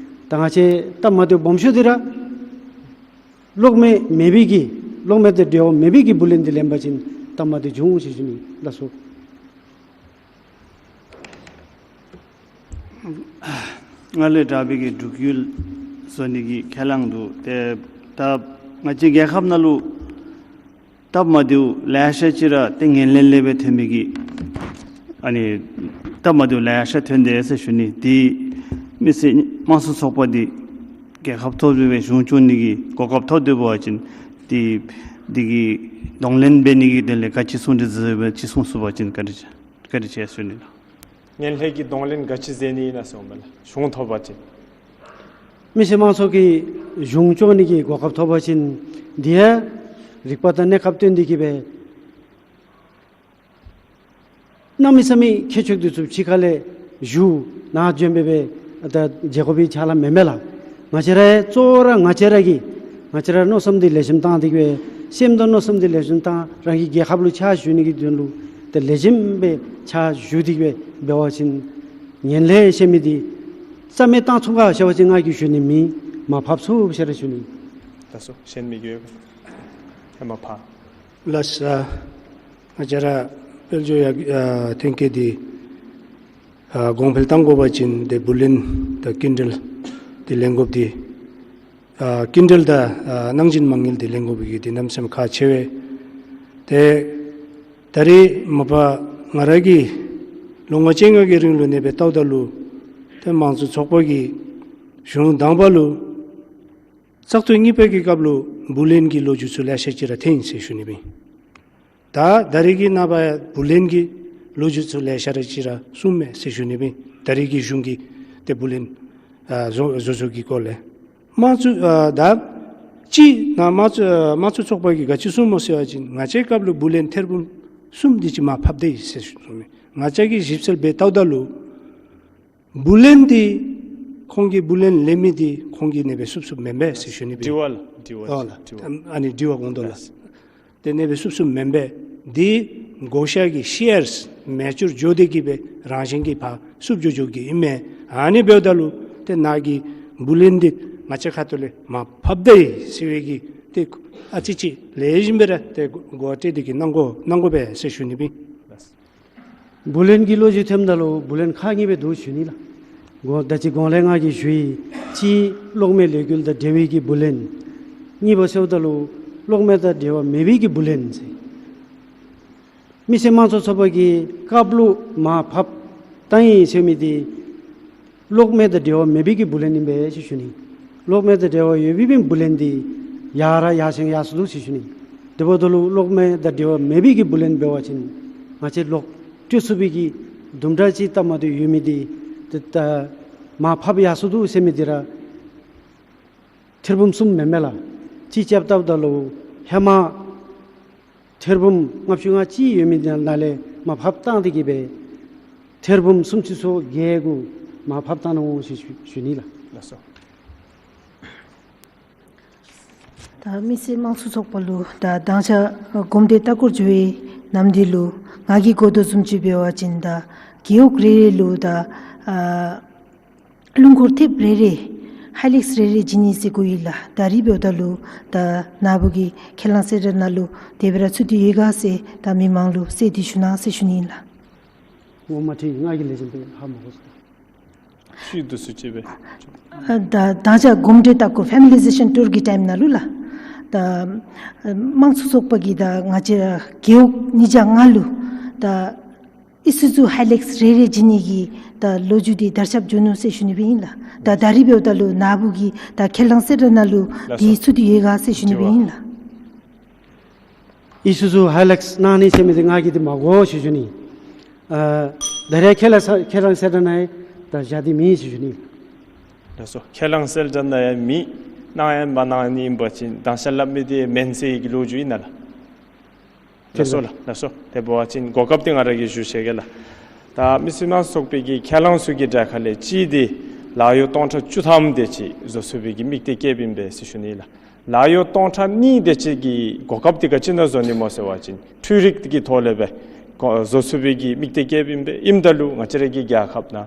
ད་ང་བཅས་སྟབས་མ་བདེཝ་སྦོམ་ཤོས་འདི་ར་གློག་མེ་མེད་པའི་གི་གློག་མེ་དང་འབྲེལ་བ་མེད་པའི་གི་བུ་ལོན་འདི་ལེན་པ་ཅིན་སྟབས་མ་བདེཝ་འབྱུང་ཞུ་ཞུ་ནི། ལགས་སོ། སྔར་ལས་དྲག་པའི་གི་འབྲུག་ཡུལ་བཟོ་ནི་གི་ཁས་བླངས་འདུག། ཏེ་ད་ང་བཅས་རྒྱལ་ཁབ་ནང་ལུ་སྟབས་མ་བདེཝ་ལེ་ཤ་ཅིག་ར་ཏེ་ངན་ལྷད་ལས་སྦེ་ཐོན་མི་གི་ཨ་ནི་སྟབས་མ་བདེཝ་ལེ་ཤ་ཐོན་དེས་ཟེར་ཞུ་ནི། འདི་མི་སེར་དམངས་གཙོ་ཚོགས་པ་འདི་རྒྱལ་ཁབ་ཐོག་ལུ་སྦེ་གཞུང་སྐྱོང་ནི་གི་གོ་སྐབས་ཐོབ་སྟེ་འབད་བ་ཅིན་འདི་འདི་གི་གདོང་ལེན་འབད་ནི་གི་དོན་ལས་ག་ཅི་གསུང་གྲོས་མཛད་པ་ཅིན་གསུང་ཚུགས་པ་ཅིན་བཀའ་དྲིན་ཆེ། བཀའ་དྲིན་ཆེ་ཟེར་ཞུ་ནི་ལགས། ངན་ལྷད་ཀྱི་གདོང་ལེན་ག་ཅི་མཛད་ནི་ཨིན་ན་ཟེར་འོང་མས་ལགས། གཞུང་ཐོབ་པ་ཅིན། མི་སེར་དམངས་གཙོ་གི་གཞུང་སྐྱོང་ནི་གི་གོ་སྐབས་ཐོབ་པ་ཅིན་འདི་ཡང་རིག་པ་དང་གནས་སྐབས་བསྟུན་ཏེ་གི་སྦེ་གནམ་མེད་ས་མེད་ཁྱད་ཆོས་འདི་ཚུ་ཕྱི་ཁ་ལས་ཞུ་ནང་འཇོན་སྦེ་སྦེ་ད་མཇལ་དགོ་པའི་ཆ་ལ་མེན་མས་ལགས། ང་བཅས་ར་གཙོ་བོ་ར་ང་བཅས་ར་གི་ང་བཅས་ར་མནོ་བསམ་འདི་ལེགས་ཤོམ་བཏང་སྟེ་གི་སྦེ་སེམས་དང་མནོ་བསམ་འདི་ལེགས་ཤོམ་བཏང་རང་གི་རྒྱལ་ཁབ་ལུ་ཕྱག་ཞུ་ནི་གི་དོན་ལུ་ཏེ་ལེགས་ཤོམ་སྦེ་ཕྱག་ཞུ་སྟེ་གི་སྦེ་འབད་བ་ཅིན་ངན་ལྷད་ཟེར་མི་འདི་རྩ་མེད་བཏང་ཚུགས་ག་ཟེར་བ་ཅིན་ང་གིས་ཞུ་ནི་མེད། མར་ཕབ་ཚུགས་ཟེར་ར་ཞུ་ནི། ལགས་སོ། གཞན་མི་གི་ཡོད་པས། ཧེ་མ་ཕར། ལགས་སོ། ང་བཅས་ར་དཔལ་འབྱོར་ཡར་ཨ་ཐོན་སྐྱེད་འདི་ཨ་གོང་འཕེལ་གཏང་དགོ་པ་ཅིན་ཏེ་བུ་ལོན་དང་སྐྱིན་འགྲུལ་འདི་ལེན་དགོཔ་འདི་ཨ་སྐྱིན་འགྲུལ་དང་ཨ་གནང་སྦྱིན་མ་དངུལ་འདི་ལེན་དགོ་པའི་གི་འདི་གནམ་མེད་ས་མེད་ཁག་ཆེ་བས། ཏེ་ད་རེས་མ་པ་ང་ར་གིས་ལོ་ངོ་བཅོ་ལྔ་གི་རིང་ལུ་ཨ་ནེ་སྦེ་བལྟཝ་ད་ལུ་ཏེ་དམངས་གཙོ་ཚོགས་པ་གིས་གཞུང་དང་པ་ལུ་བཙག་འཐུ་གཉིས་པའི་གི་སྐབས་ལུ་བུ་ལོན་གྱི་ལོ་རྒྱུས་ཚུ་ལེ་ཤ་ཅིག་ར་ཐོན་ཡི་ཟེར་ཞུ་ནི་སྦེ། ད་ད་རེས་ཀྱི་ནངས་པ་ཡང་བུ་ལོན་གྱི་ལོ་རྒྱུས་ཚུ་ལེ་ཤ་ར་ཅིག་ར་གསུངམ་མས་ཟེར་ཞུ་ནི་སྦེ། ད་རེས་ཀྱི་གཞུང་གི་ཏེ་བུ་ལོན་ཨ་བཟོ་བཟོ་བཟོ་གི་སྐོར་ལས། དམངས་གཙོ་ཨ་ད་ཅིག་ནཱ་དམངས་གཙོ་ཨ་དམངས་གཙོ་ཚོགས་པ་གིས་ག་ཅི་གསུངམ་སྨོ་ཟེར་བ་ཅིན་ང་བཅས་སྐབས་ལུ་བུ་ལོན་ཐེར་འབུམ་གསུམ་དེ་ཅིག་མར་ཕབ་སྟེ་ཡོད་ཟེར་གསུངམ་མས། ང་བཅས་ཀྱིས་ཞིབ་འཚོལ་འབད་བལྟཝ་ད་ལུ་བུ་ལོན་འདི་ཁོང་གིས་བུ་ལོན་ལེན་མི་འདི་ཁོང་གིས་ཨ་ནེ་སྦེ་བསུབ་བསུབ་མེན་པས་ཟེར་ཞུ་ནི་སྦེ། དྲི་བ་ལགས། དྲི་བ་ཨོ་ལགས། དྲི་བ། ཨ་ནི་དྲི་བ་གོང་དུ་ལགས། ལགས། ཏེ་ཨ་ནེ་སྦེ་བསུབ་བསུབ་མེན་པས། འདི་བགོ་བཤའ་གི་ཤེརསི་མེ་ཅར་འགྱོ་སྟེ་གི་སྦེ་རང་བཞིན་གྱིས་ཕར་བསུབ་འགྱོ་འགྱོཝ་གི་ཨིན་མས། ཨ་ནི་འབདཝ་ད་ལུ་ཏེ་ནཱ་གི་བུ་ལོན་འདི་ང་བཅས་ཁ་ཐུག་ལས་མར་ཕབ་སྟེ་ཟེར་བའི་གི་ཏེ་ཨ་ཙི་ཅིག་ལེགས་ཤོམ་སྦེ་ར་ཏེ་གོ་བ་སྤྲོད་དེ་གི་གནང་དགོ་གནང་དགོ་པས་ཟེར་ཞུ་ནི་སྦེ། བུ་ལོན་གྱི་ལོ་རྒྱུས་ཐོནམ་ད་ལུ་བུ་ལོན་ཁག་གཉིས་སྦེ་འདུག་ཞུ་ནི་ལགས། གོང་ད་ཅི་གོང་ལས་ང་གིས་ཞུ་ཡི། གཅིག་གློག་མེ་ལས་འགུལ་དང་འབྲེལ་བའི་གི་བུ་ལོན། གཉིས་པ་ཟེརཝ་ད་ལུ་གློག་མེ་དང་འབྲེལ་བ་མེད་པའི་གི་བུ་ལོན་ཟེར། མི་སེར་དམངས་གཙོ་ཚོགས་པ་གིས་སྐབས་ལུ་མར་ཕབ་བཏང་ཡི་ཟེར་མི་འདི་གློག་མེ་དང་འབྲེལ་བ་མེད་པའི་གི་བུ་ལོན་ཨིན་པས་ཟེར་ཞུ་ནི། གློག་མེ་དང་འབྲེལ་བ་ཡོད་པའི་གི་བུ་ལོན་འདི་ཡར་ར་ཡར་སེང་ཡར་སོང་འདུག་ཟེར་ཞུ་ནི། དེ་འབདཝ་ད་ལུ་གློག་མེ་དང་འབྲེལ་བ་མེད་པའི་གི་བུ་ལོན་འབད་བ་ཅིན་ང་བཅས་ལོག་སྤྲོད་ཚུགས་པའི་གི་དུམ་གྲ་ཅིག་སྟབས་མ་བདེཝ་ཡོད་མི་འདི་ཏེ་ད་མར་ཕབ་ཡར་སོང་འདུག་ཟེར་མི་འདི་ར་ཐེར་འབུམ་གསུམ་མེན་མས་ལགས། ཅིག་རྐྱབ་བལྟཝ་ད་ལུ་ཧེ་མ་ཐེར་འབུམ་ལྔ་བཅུ་ང་གཅིག་ཡོད་མི་འདི་ནང་ལས་མར་ཕབ་བཏང་སྟེ་གི་སྦེ་ཐེར་འབུམ་སུམ་ཅུ་སོ་བརྒྱད་གུ་མར་ཕབ་བཏང་ནུག་ཟེར་ཞུ་ཞུ་ནི་ལགས། ལགས་སོ། ད་མི་སེར་དམངས་གཙོ་ཚོགས་པ་ལུ་ད་དང་ཅ་གོམས་འདྲིས་ལྟ་སྐོར་འགྱོ་བའི་ནམ་དུས་ལུ་ང་གིས་གོ་དོ་བཟུམ་ཅིག་འབད་བ་ཅིན་ད་རྒེད་འོག་རེ་རེ་ལུ་ད་ཨ་རླུང་འཁོར་ཐེབས་རེ་རེ་ཧའི་ལེགས་རེ་རེ་བྱིན་ནི་ཟེར་གོ་ཡི་ལགས། ད་རིས་འབདཝ་ད་ལུ་ད་ནཱ་བུ་གི་ཁས་བླངས་གསལ་བསྒྲགས་ནང་ལུ་དེ་སྦེ་ར་ཚུད་དེ་ཡོད་ག་ཟེར་ད་མི་མང་ལུ་གསལ་ཏེ་ཞུ་གནང་ཟེར་ཞུ་ནི་ཨིན་ལགས། ངོ་མ་འཕྲོད། ང་གིས་ལེགས་ཤོམ་སྦེ་ཧ་མ་གོ་ཟེར། ཤུལ་དུ་སུ་ཅིག་སྦེ། ཨ་ད་དང་ཅ་གོམས་འདྲིས་ལྟ་སྐོར་ཕེ་མི་ལི་ཟེ་ཤཱན་ཊུར་གྱི་ཊའིམ་ནང་ལུ་ལགས། ད་དམངས་གཙོ་ཚོགས་པ་གིས་ད་ང་བཅས་རྒེད་འོག་ཉིས་བརྒྱ་ལྔ་ལུ་ད་ཨི་སུ་ཛུ་ཧའི་ལེགས་རེ་རེ་བྱིན་ནི་གི་ད་ལོ་རྒྱུས་འདི་དར་ཁྱབ་འགྱོ་ནུག་ཟེར་ཞུ་ནི་སྦེ་ཨིན་ལགས། ད་ད་རིས་འབདཝ་ད་ལུ་ནཱ་བུ་གི་ད་ཁས་བླངས་གསལ་བསྒྲགས་ནང་ལུ་ལགས་འདི་སོ། ཚུད་དེ་ཡོད་ག་ཟེར་ཞུ་ནི་སྦེ་ཨིན་ལགས། ཨི་སུ་ཛུ་ཧའི་ལེགས་གནང་ནི་ཟེར་མི་འདི་ང་གིས་འདི་མ་གོ་ཟེར་ཞུ་ནི། ཨ་ད་རེས་ཁས་བླངས་ཁས་བླངས་གསལ་བསྒྲགས་ནང་ཡང་ད་བཞག་སྟེ་མེད་ཟེར་ཞུ་ནི། ལགས་སོ། ཁས་བླངས་གསལ་བསྒྲགས་ནང་ཡང་མེད། གནང་ཡང་མ་གནང་ནི་ཨིན་པ་ཅིན་དང་ཤ་སླབ་མི་འདི་མེན་ཟེར་གྱི་ལོ་རྒྱུས་ཨིན་ན་ལགས། ལགས་སོ་ལགས། ལགས་སོ། དེ་འབད་བ་ཅིན་གོ་སྐབས་འདི་ང་ར་གིས་ཞུ་ཤེས་གེ་ལགས། ད་མི་སེར་དམངས་གཙོ་ཚོགས་པའི་གི་ཁས་བླངས་ཚུ་གི་གྲས་ཁ་ལས་གཅིག་འདི་ལཱ་གཡོག་སྟོང་ཕྲག་བཅུ་ཐམ་དེ་ཅིག་བཟོ་ཚུགས་པའི་གི་དམིགས་གཏད་བསྐྱེདཔ་ཨིན་པས་ཟེར་ཞུ་ནི་ལགས། ལཱ་གཡོག་སྟོང་ཕྲག་གཉིས་དེ་ཅིག་གི་གོ་སྐབས་འདི་ག་ཅི་ནང་བཟོ་ནི་སྨོ་ཟེར་བ་ཅིན་འཕྲུལ་རིག་གི་ཐོག་ལས་སྦེ་ བཟོ་ཚུགས་པའི་གི་དམིགས་གཏད་བསྐྱེདཔ་ཨིན་པས། ཨིནམ་ད་ལུ་ང་བཅས་ར་གི་རྒྱལ་ཁབ་ནང་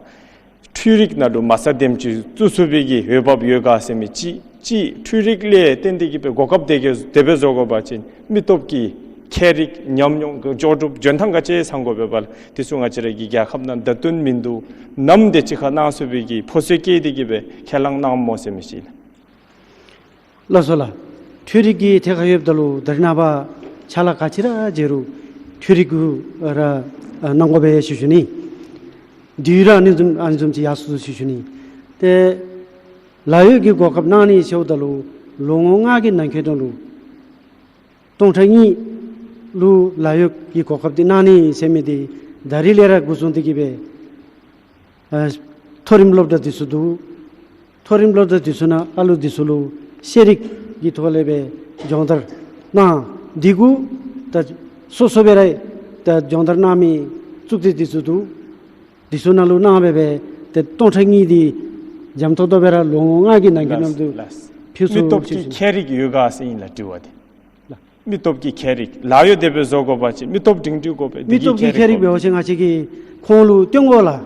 འཕྲུལ་རིག་ནང་ལུ་མ་རྩ་དེམ་ཅིག་བཙུགས་ཚུགས་པའི་གི་འོས་འབབ་ཡོད་ག་ཟེར་མི་ཅིག། གཅིག་འཕྲུལ་རིག་ལས་བརྟེན་ཏེ་གི་སྦེ་གོ་སྐབས་དེ་གི་དེ་སྦེ་བཟོ་དགོ་པ་ཅིན་མི་སྟོབས་ཀྱི་ཁྱད་རིག་ཉམས་མྱོང་གི་ལྕོགས་གྲུབ་འཇོན་ཐང་ག་ཅི་ཚང་དགོ་པས་པ་ལགས། དེ་ཚུ་ང་བཅས་ར་གི་རྒྱལ་ཁབ་ནང་བརྡ་སྟོན་མིན་འདུག། ནམ་དེ་ཅིག་ཁར་གནང་ཚུགས་པའི་གི་ཕོ་སོལ་བསྐྱེད་དེ་གི་སྦེ་ཁས་བླངས་གནངམ་སྨོ་ཟེར་མི་ཅིག་ལགས། ལགས་སོ་ལགས། འཕྲུལ་རིག་གི་ཐད་ཁར་ཡོདཔ་ད་ལུ་ད་རེས་ནངས་པ་ཕྱག་ལཱ་ག་ཅི་ར་མཇལ་རུང་འཕྲུལ་རིག་གུ་ར་ཨ་གནང་དགོ་པས་ཟེར་ཞུ་ནི། དུས་ར་ཨ་ནི་བཟུམ་ཨ་ནི་བཟུམ་ཅིག་ཡར་སོང་ཟེར་ཞུ་ནི། ཏེ་ལཱ་གཡོག་གི་གོ་སྐབས་གནང་ནི་ཟེརཝ་ད་ལུ་ལོ་ངོ་ལྔ་གི་ནང་འཁོད་ནང་ལུ་སྟོང་ཕྲག་གཉིས་ལུ་ལཱ་གཡོག་གི་གོ་སྐབས་འདི་གནང་ནི་ཟེར་མི་འདི་ད་རིས་ལས་ར་འགོ་བཟུང་སྟེ་གི་སྦེ་ཨ་མཐོ་རིམ་སློབ་གྲྭ་འདི་ཚུ་འདུག། མཐོ་རིམ་སློབ་གྲྭ་འདི་ཚུ་ནང་ཨ་ལུ་འདི་ཚུ་ལུ་ཤེས་རིག་གི་ཐོག་ལས་སྦེ་སྦྱོང་བརྡར་གནང་། འདི་གུ་ད་སོ་སོ་སྦེ་ར་ད་སྦྱོང་བརྡར་གནང་མི་གཙུག་སྡེ་འདི་ཚུ་འདུག། འདི་ཚུ་ནང་ལུ་གནང་སྦེ་སྦེ་ཏེ་སྟོང་ཕྲག་གཉིས་འདི་འཇམ་ཏོང་ཏོ་སྦེ་ར་ལོ་ངོ་ལྔ་གི་ནང་འཁོད་ནང་ལུ་ལགས། ཕུལ་མི་ཚུགས་སྟོབས་ཀྱི་ཟེར་ཞུ་ནི། ཁྱད་རིག་ཡོད་ག་ཟེར་ཨིན་ལགས་དྲི་བ་འདི། ལགས། མི་སྟོབས་ཀྱི་ཁྱད་རིག། ལཱ་གཡོག་དེ་སྦེ་བཟོ་དགོ་པ་ཅིན་མི་སྟོབས་སྒྲིང་སྒྲིང་དགོ་པས། མི་སྟོབས་ཀྱི་ཁྱད་རིག་འབད་བ་ཅིན་ང་བཅས་ཀྱིས་ཁོང་ལུ་སྟོན་དགོ་ལགས།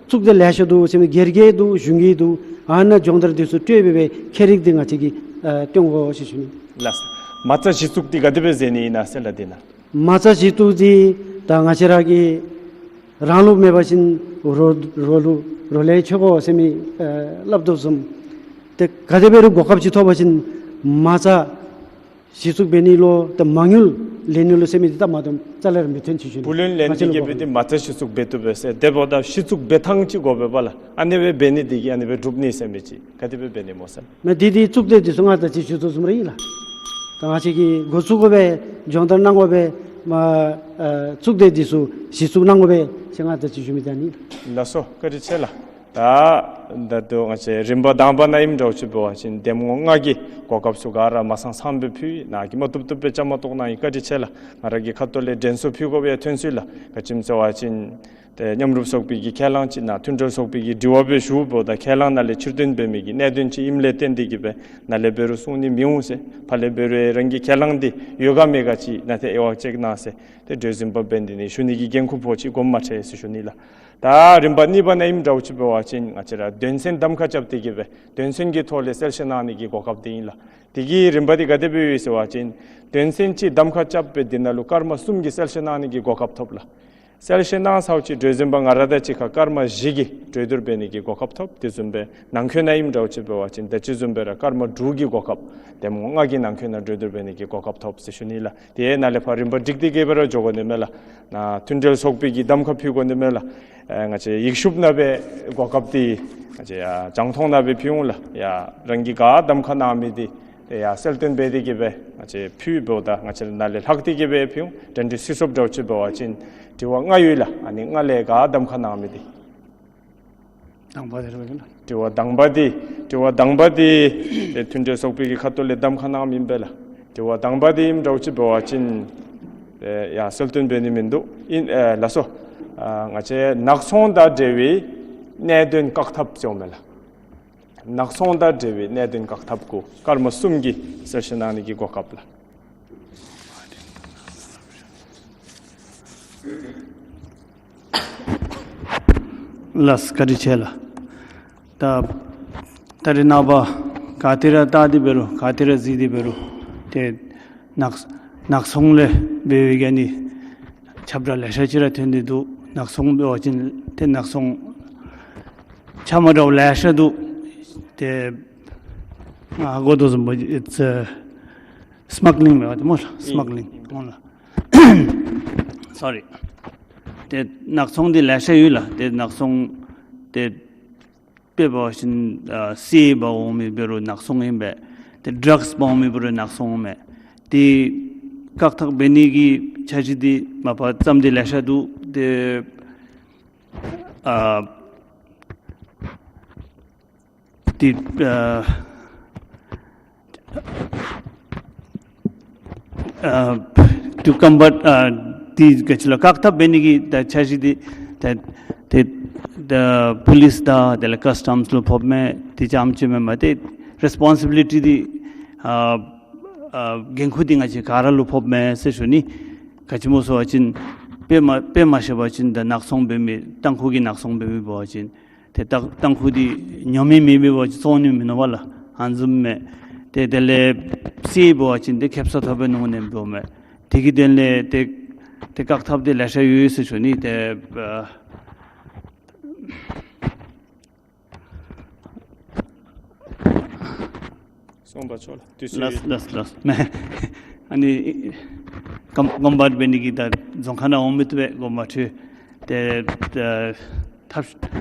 གཙུག་སྡེ་ལེ་ཤ་འདུག་ཟེར་མི་སྒེར་གྱི་འདུག་གཞུང་གི་འདུག། ཨ་ནཱ་སྦྱོང་བརྡར་འདི་ཚུ་སྤྲོད་སྦེ་སྦེ་ཁྱད་རིག་འདི་ང་བཅས་ཀྱིས་ཨ་སྟོན་དགོ་ཟེར་ཞུ་ནི། ལགས། མ་རྩ་གཞི་བཙུགས་འདི་ག་དེ་སྦེ་མཛད་ནི་ཨིན་ན་ཟེར་ལགས་འདི་ནང་། མ་རྩ་གཞི་བཙུགས་འདི་ད་ང་བཅས་ར་གི་རང་ལུགས་མེད་པ་ཅིན་རོགས་རོགས་ལུ་རོགས་ལས་འཚོལ་དགོ་ཟེར་མི་ཨ་སླབ་དོ་བཟུམ། ཏེ་ག་དེ་འབད་རུང་གོ་སྐབས་ཅིག་ཐོབ་པ་ཅིན་མ་རྩ་གཞི་བཙུགས་འབད་ནི་ལུ་ཏེ་མ་དངུལ་ལེན་ནི་ལུ་ཟེར་མི་འདི་ད་མ་འདྲཝ་རྩ་ལས་ར་མི་ཐོན་ཟེར་ཞུ་ནི། བུ་ལོན་ལེན་ཏེ་གི་སྦེ་འདི་མ་རྩ་གཞི་བཙུགས་འབད་བཏུབ་པས་ཟེར། དེ་འབདཝ་ད་གཞི་བཙུགས་འབད་ཐངས་ཅིག་དགོ་པས་པ་ལགས། ཨ་ནི་སྦེ་འབད་ནི་འདི་གིས་ཨ་ནི་སྦེ་འགྲུབ་ནི་ཟེར་མི་ཅིག་ག་དེ་སྦེ་འབད་ནི་སྨོ་ཟེར། མེན་འདི་འདི་གཙུག་སྡེ་འདི་ཚུ་ང་ད་ཅི་ཞུ་དོ་བཟུམ་ར་ཨིན་ལགས། ད་ང་བཅས་ཀྱིས་འགོ་བཙུགས་དགོ་པས་སྦྱོང་བརྡར་གནང་དགོ་པས་མ་ཨ་གཙུག་སྡེ་འདི་ཚུ་གཞི་བཙུགས་གནང་དགོ་པས་ཟེར་ང་ད་ཅི་ཞུ་མི་ད་ནི། ལགས་སོ་བཀའ་དྲིན་ཆེ་ལགས། ད་ད་ལྟོ་ང་བཅས་རིམ་པ་དང་པ་ནང་ཨིནམ་འདྲཝ་ཅིག་འབད་བ་ཅིན་འདེམས་ངོ་ལྔ་གི་གོ་སྐབས་ཚུ་ག་ར་མ་ཚང་ཚངམ་སྦེ་ཕུལ། ནཱ་གིས་མ་བཏུབ་བཏུབ་སྦེ་བཅའ་མར་གཏོགས་གནང་ཡི། བཀའ་དྲིན་ཆེ་ལགས། ང་ར་གི་ཁ་ཐུག་ལས་དྲན་གསོ་ཕུལ་དགོཔ་ཡང་ཐོན་སོ་ཡི་ལགས། ག་ཅི་སྨོ་ཟེར་བ་ཅིན་ཏེ་མཉམ་རུབ་ཚོགས་པའི་གི་ཁས་བླངས་ཅིག་ནང་མཐུན་འབྲེལ་ཚོགས་པའི་གི་དྲི་བ་སྦེ་ཞུཝ་ད་ཁས་བླངས་ནང་ལས་ཕྱིར་འདོན་འབད་མི་གི་གནད་དོན་ཅིག་ཨིནམ་ལས་བརྟེན་ཏེ་གི་སྦེ་ནཱ་ལས་འབད་རུང་གསུང་ནི་མི་འོང་ཟེར། ཕར་ལས་འབད་རུང་རང་གི་ཁས་བླངས་འདི་ཡོད་ག་མེད་ག་ཅིག་ནཱ་ཏེ་དབྱེ་བ་དཔྱད་གནང་ཟེར། ཏེ་གྲོས་འཛིན་པ་འབད་ནི་ནི་ཞུ་ནི་གི་འགན་ཁུར་པོ་ཅིག་དགོངསམ་མ་ཁྲེལ་ཟེར་ཞུ་ནི་ལགས། ད་རིམ་པ་གཉིས་པ་ནང་ཨིནམ་འདྲཝ་ཅིག་འབད་བ་ཅིན་ང་བཅས་ར་དོན་ཚན་གདམ་ཁ་རྐྱབ་སྟེ་གི་སྦེ་དོན་ཚན་གྱི་ཐོག་ལས་གསལ་བཤད་གནང་ནི་གི་གོ་སྐབས་འདི་ཨིན་ལགས། དེ་གི་རིམ་པ་འདི་ག་དེ་སྦེ་ཡོད་ཟེར་བ་ཅིན་དོན་ཚན་གཅིག་གདམ་ཁ་རྐྱབ་སྦེ་འདི་ནང་ལུ་སྐར་མ་གསུམ་གྱི་གསལ་བཤད་གནང་ནི་གི་གོ་སྐབས་ཐོབ་ལགས། གསལ་བཤད་གནང་ཚརཝ་ཅིག་གྲོས་འཛིན་པ་ང་ར་དང་གཅིག་ཁར་སྐར་མ་བཞི་གི་གྲོས་བསྡུར་འབད་ནི་གི་གོ་སྐབས་ཐོབ། དེ་བཟུམ་སྦེ་ནང་འཁོད་ནང་ཨིནམ་འདྲཝ་ཅིག་འབད་བ་ཅིན་ད་ཅི་བཟུམ་སྦེ་ར་སྐར་མ་དྲུག་གི་གོ་སྐབས་འདེམས་ངོ་ལྔ་གི་ནང་འཁོད་ནང་གྲོས་བསྡུར་འབད་ནི་གི་གོ་སྐབས་ཐོབ་ཟེར་ཞུ་ནི་ལགས། དེ་ནཱ་ལས་ཕར་རིམ་པ་སྒྲིག་སྟེ་གི་སྦེ་ར་འགྱོ་དགོ་ནི་མས་ལགས། ནཱ་མཐུན་འབྲེལ་ཚོགས་པའི་གི་གདམ་ཁ་ཕུལ་དགོ་ནི་མས་ལགས། ཨེ་ང་བཅས་ཡིག་ཤུབས་ནང་སྦེ་གོ་སྐབས་འདི་ང་བཅས་ཡར་རྒྱང་མཐོང་ནང་སྦེ་ཕུལ་འོང་ལགས། ཡར་རང་གིས་ག་གདམ་ཁ་གནང་མི་འདི་ཏེ་ཡར་གསལ་སྟོན་འབད་དེ་གི་སྦེ་ང་བཅས་ཕུལཝ་ད་ང་བཅས་ནཱ་ལས་ལྷག་སྟེ་གི་སྦེ་ཕུལ་འོང་། དྲན་ཏེ་གཟིགས་སོངམ་འདྲཝ་ཅིག་འབད་བ་ཅིན་དྲི་བ་ལྔ་ཡོད་ལགས། ཨ་ནི་ལྔ་ལས་ག་གདམ་ཁ་གནང་མི་འདི། དང་པ་དེ་རེད་པ་ལགས། དྲི་བ་དང་པ་འདི་དྲི་བ་དང་པ་འདི་ཏེ་མཐུན་འབྲེལ་ཚོགས་པའི་གི་ཁ་ཐུག་ལས་གདམ་ཁ་གནངམ་ཨིན་པས་ལགས། དྲི་བ་དང་པ་འདི་ཨིནམ་འདྲཝ་ཅིག་འབད་བ་ཅིན་ཨེ་ཡར་གསལ་སྟོན་འབད་ནི་མིན་འདུག། ཨིན་ཨེ་ལགས་སོ། ཨ་ང་བཅས་ནག་ཚོང་དང་འབྲེལ་བའི་གནད་དོན་བཀག་ཐབས་ཟེརཝ་མས་ལགས། ནག་ཚོང་དང་འབྲེལ་བའི་གནད་དོན་བཀག་ཐབས་གུ་སྐར་མ་གསུམ་གྱི་གསལ་བཤད་གནང་ནི་གི་གོ་སྐབས་ལགས། ལགས་བཀའ་དྲིན་ཆེ་ལགས། ད་ད་རེས་ནངས་པ་ག་ཏེ་ར་བལྟ་སྟེ་འབད་རུང་ག་ཏེ་ར་གཟིགས་ཏེ་འབད་རུང་ཏེ་ནག་ནག་ཚོང་ལས་འབད་བའི་གི་ཨ་ནི་ཁྱབ་བསྒྲགས་ལེ་ཤ་ཅིག་ར་ཐོན་ཏེ་འདུག། ནག་ཚོང་འབད་བ་ཅིན་ཏེ་ནག་ཚོང་ཆ་མ་འདྲཝ་ལེ་ཤ་འདུག། ཏེ་ང་གོ་དོ་བཟུམ་སྦེ་it's a smuggling འབད་བ་ཏེ་སྨོ་ལགས། ཨིན་སྨག་ལིང་སྨོ་ལགས། སོ་རི། ཏེ་ནག་ཚོང་འདི་ལེ་ཤ་ཡོད་ལགས། ཏེ་ནག་ཚོང་ཏེ་དཔེ་འབད་བ་ཅིན་ཨ་གསེར་འབག་འོང་མི་འབད་རུང་ནག་ཚོང་ཨིན་པས། ཏེ་ཌགས་འབག་འོང་མི་འབད་རུང་ནག་ཚོང་ཨིན་པས། ཏེ་བཀག་ཐབས་འབད་ནི་གི་འཆར་གཞི་འདི་མ་པ་བརྩམས་ཏེ་ལེ་ཤ་འདུག། ཏེ་ཨ་ཏེ་ཨ་ཨ་to combat ཨ་ཏེ་ག་ཅི་ལོ་བཀག་ཐབས་འབད་ནི་གི་ད་འཆར་གཞི་འདི་ད་ཏེ་ད་པོ་ལིསི་དང་དེ་ལས་ཀ་སི་ཊམསི་ལུ་ཕོགཔ་མས། ཏེ་རྐྱངམ་ཅིག་མེན་མས། ཏེ་རེསི་པོན་སི་བི་ལི་ཊི་འདི་ཨ་ཨ་འགན་ཁུར་འདི་ང་བཅས་ག་ར་ལུ་ཕོགཔ་མས་ཟེར་ཞུ་ནི། ག་ཅི་སྨོ་ཟེར་བ་ཅིན་ དཔེ་མ་དཔེ་མ་ཤེས་པ་ཅིན་ད་ནག་ཚོང་འབད་མི་ཏང་ཁུ་གི་ནག་ཚོང་འབད་མི་འབད་བ་ཅིན་ཏེ་ཏང་ཏང་ཁུ་འདི་ཉོ་མི་མེད་པ་ཅིན་བཙོང་ནི་མིན་ནུག་པ་ལགས། ཨ་ནི་བཟུམ་མས། ཏེ་དེ་ལས་རྩིས་འབད་བ་ཅིན་ཏེ་ཁེབ་ས་ཐོབ་པའི་ནང་ནས་འབདཝ་མས། དེ་གི་དོན་ལས་ཏེ་ཏེ་བཀག་ཐབས་འདི་ལེ་ཤ་ཡོད་ཟེར་ཞུ་ནི། ཏེ་ཨ་སོང་པ་ཆོག་ལགས། དུས་ཚོད། ལགས་ལགས་ལགས། མེན། ཨ་ནི་གོམ་གོམ་པ་འབད་ནི་གི་ད་རྫོང་ཁ་ནང་འོང་མི་བཏུབ་པས། གོམ་པ་འཕྲོད། ཏེ་ད་ཐབས་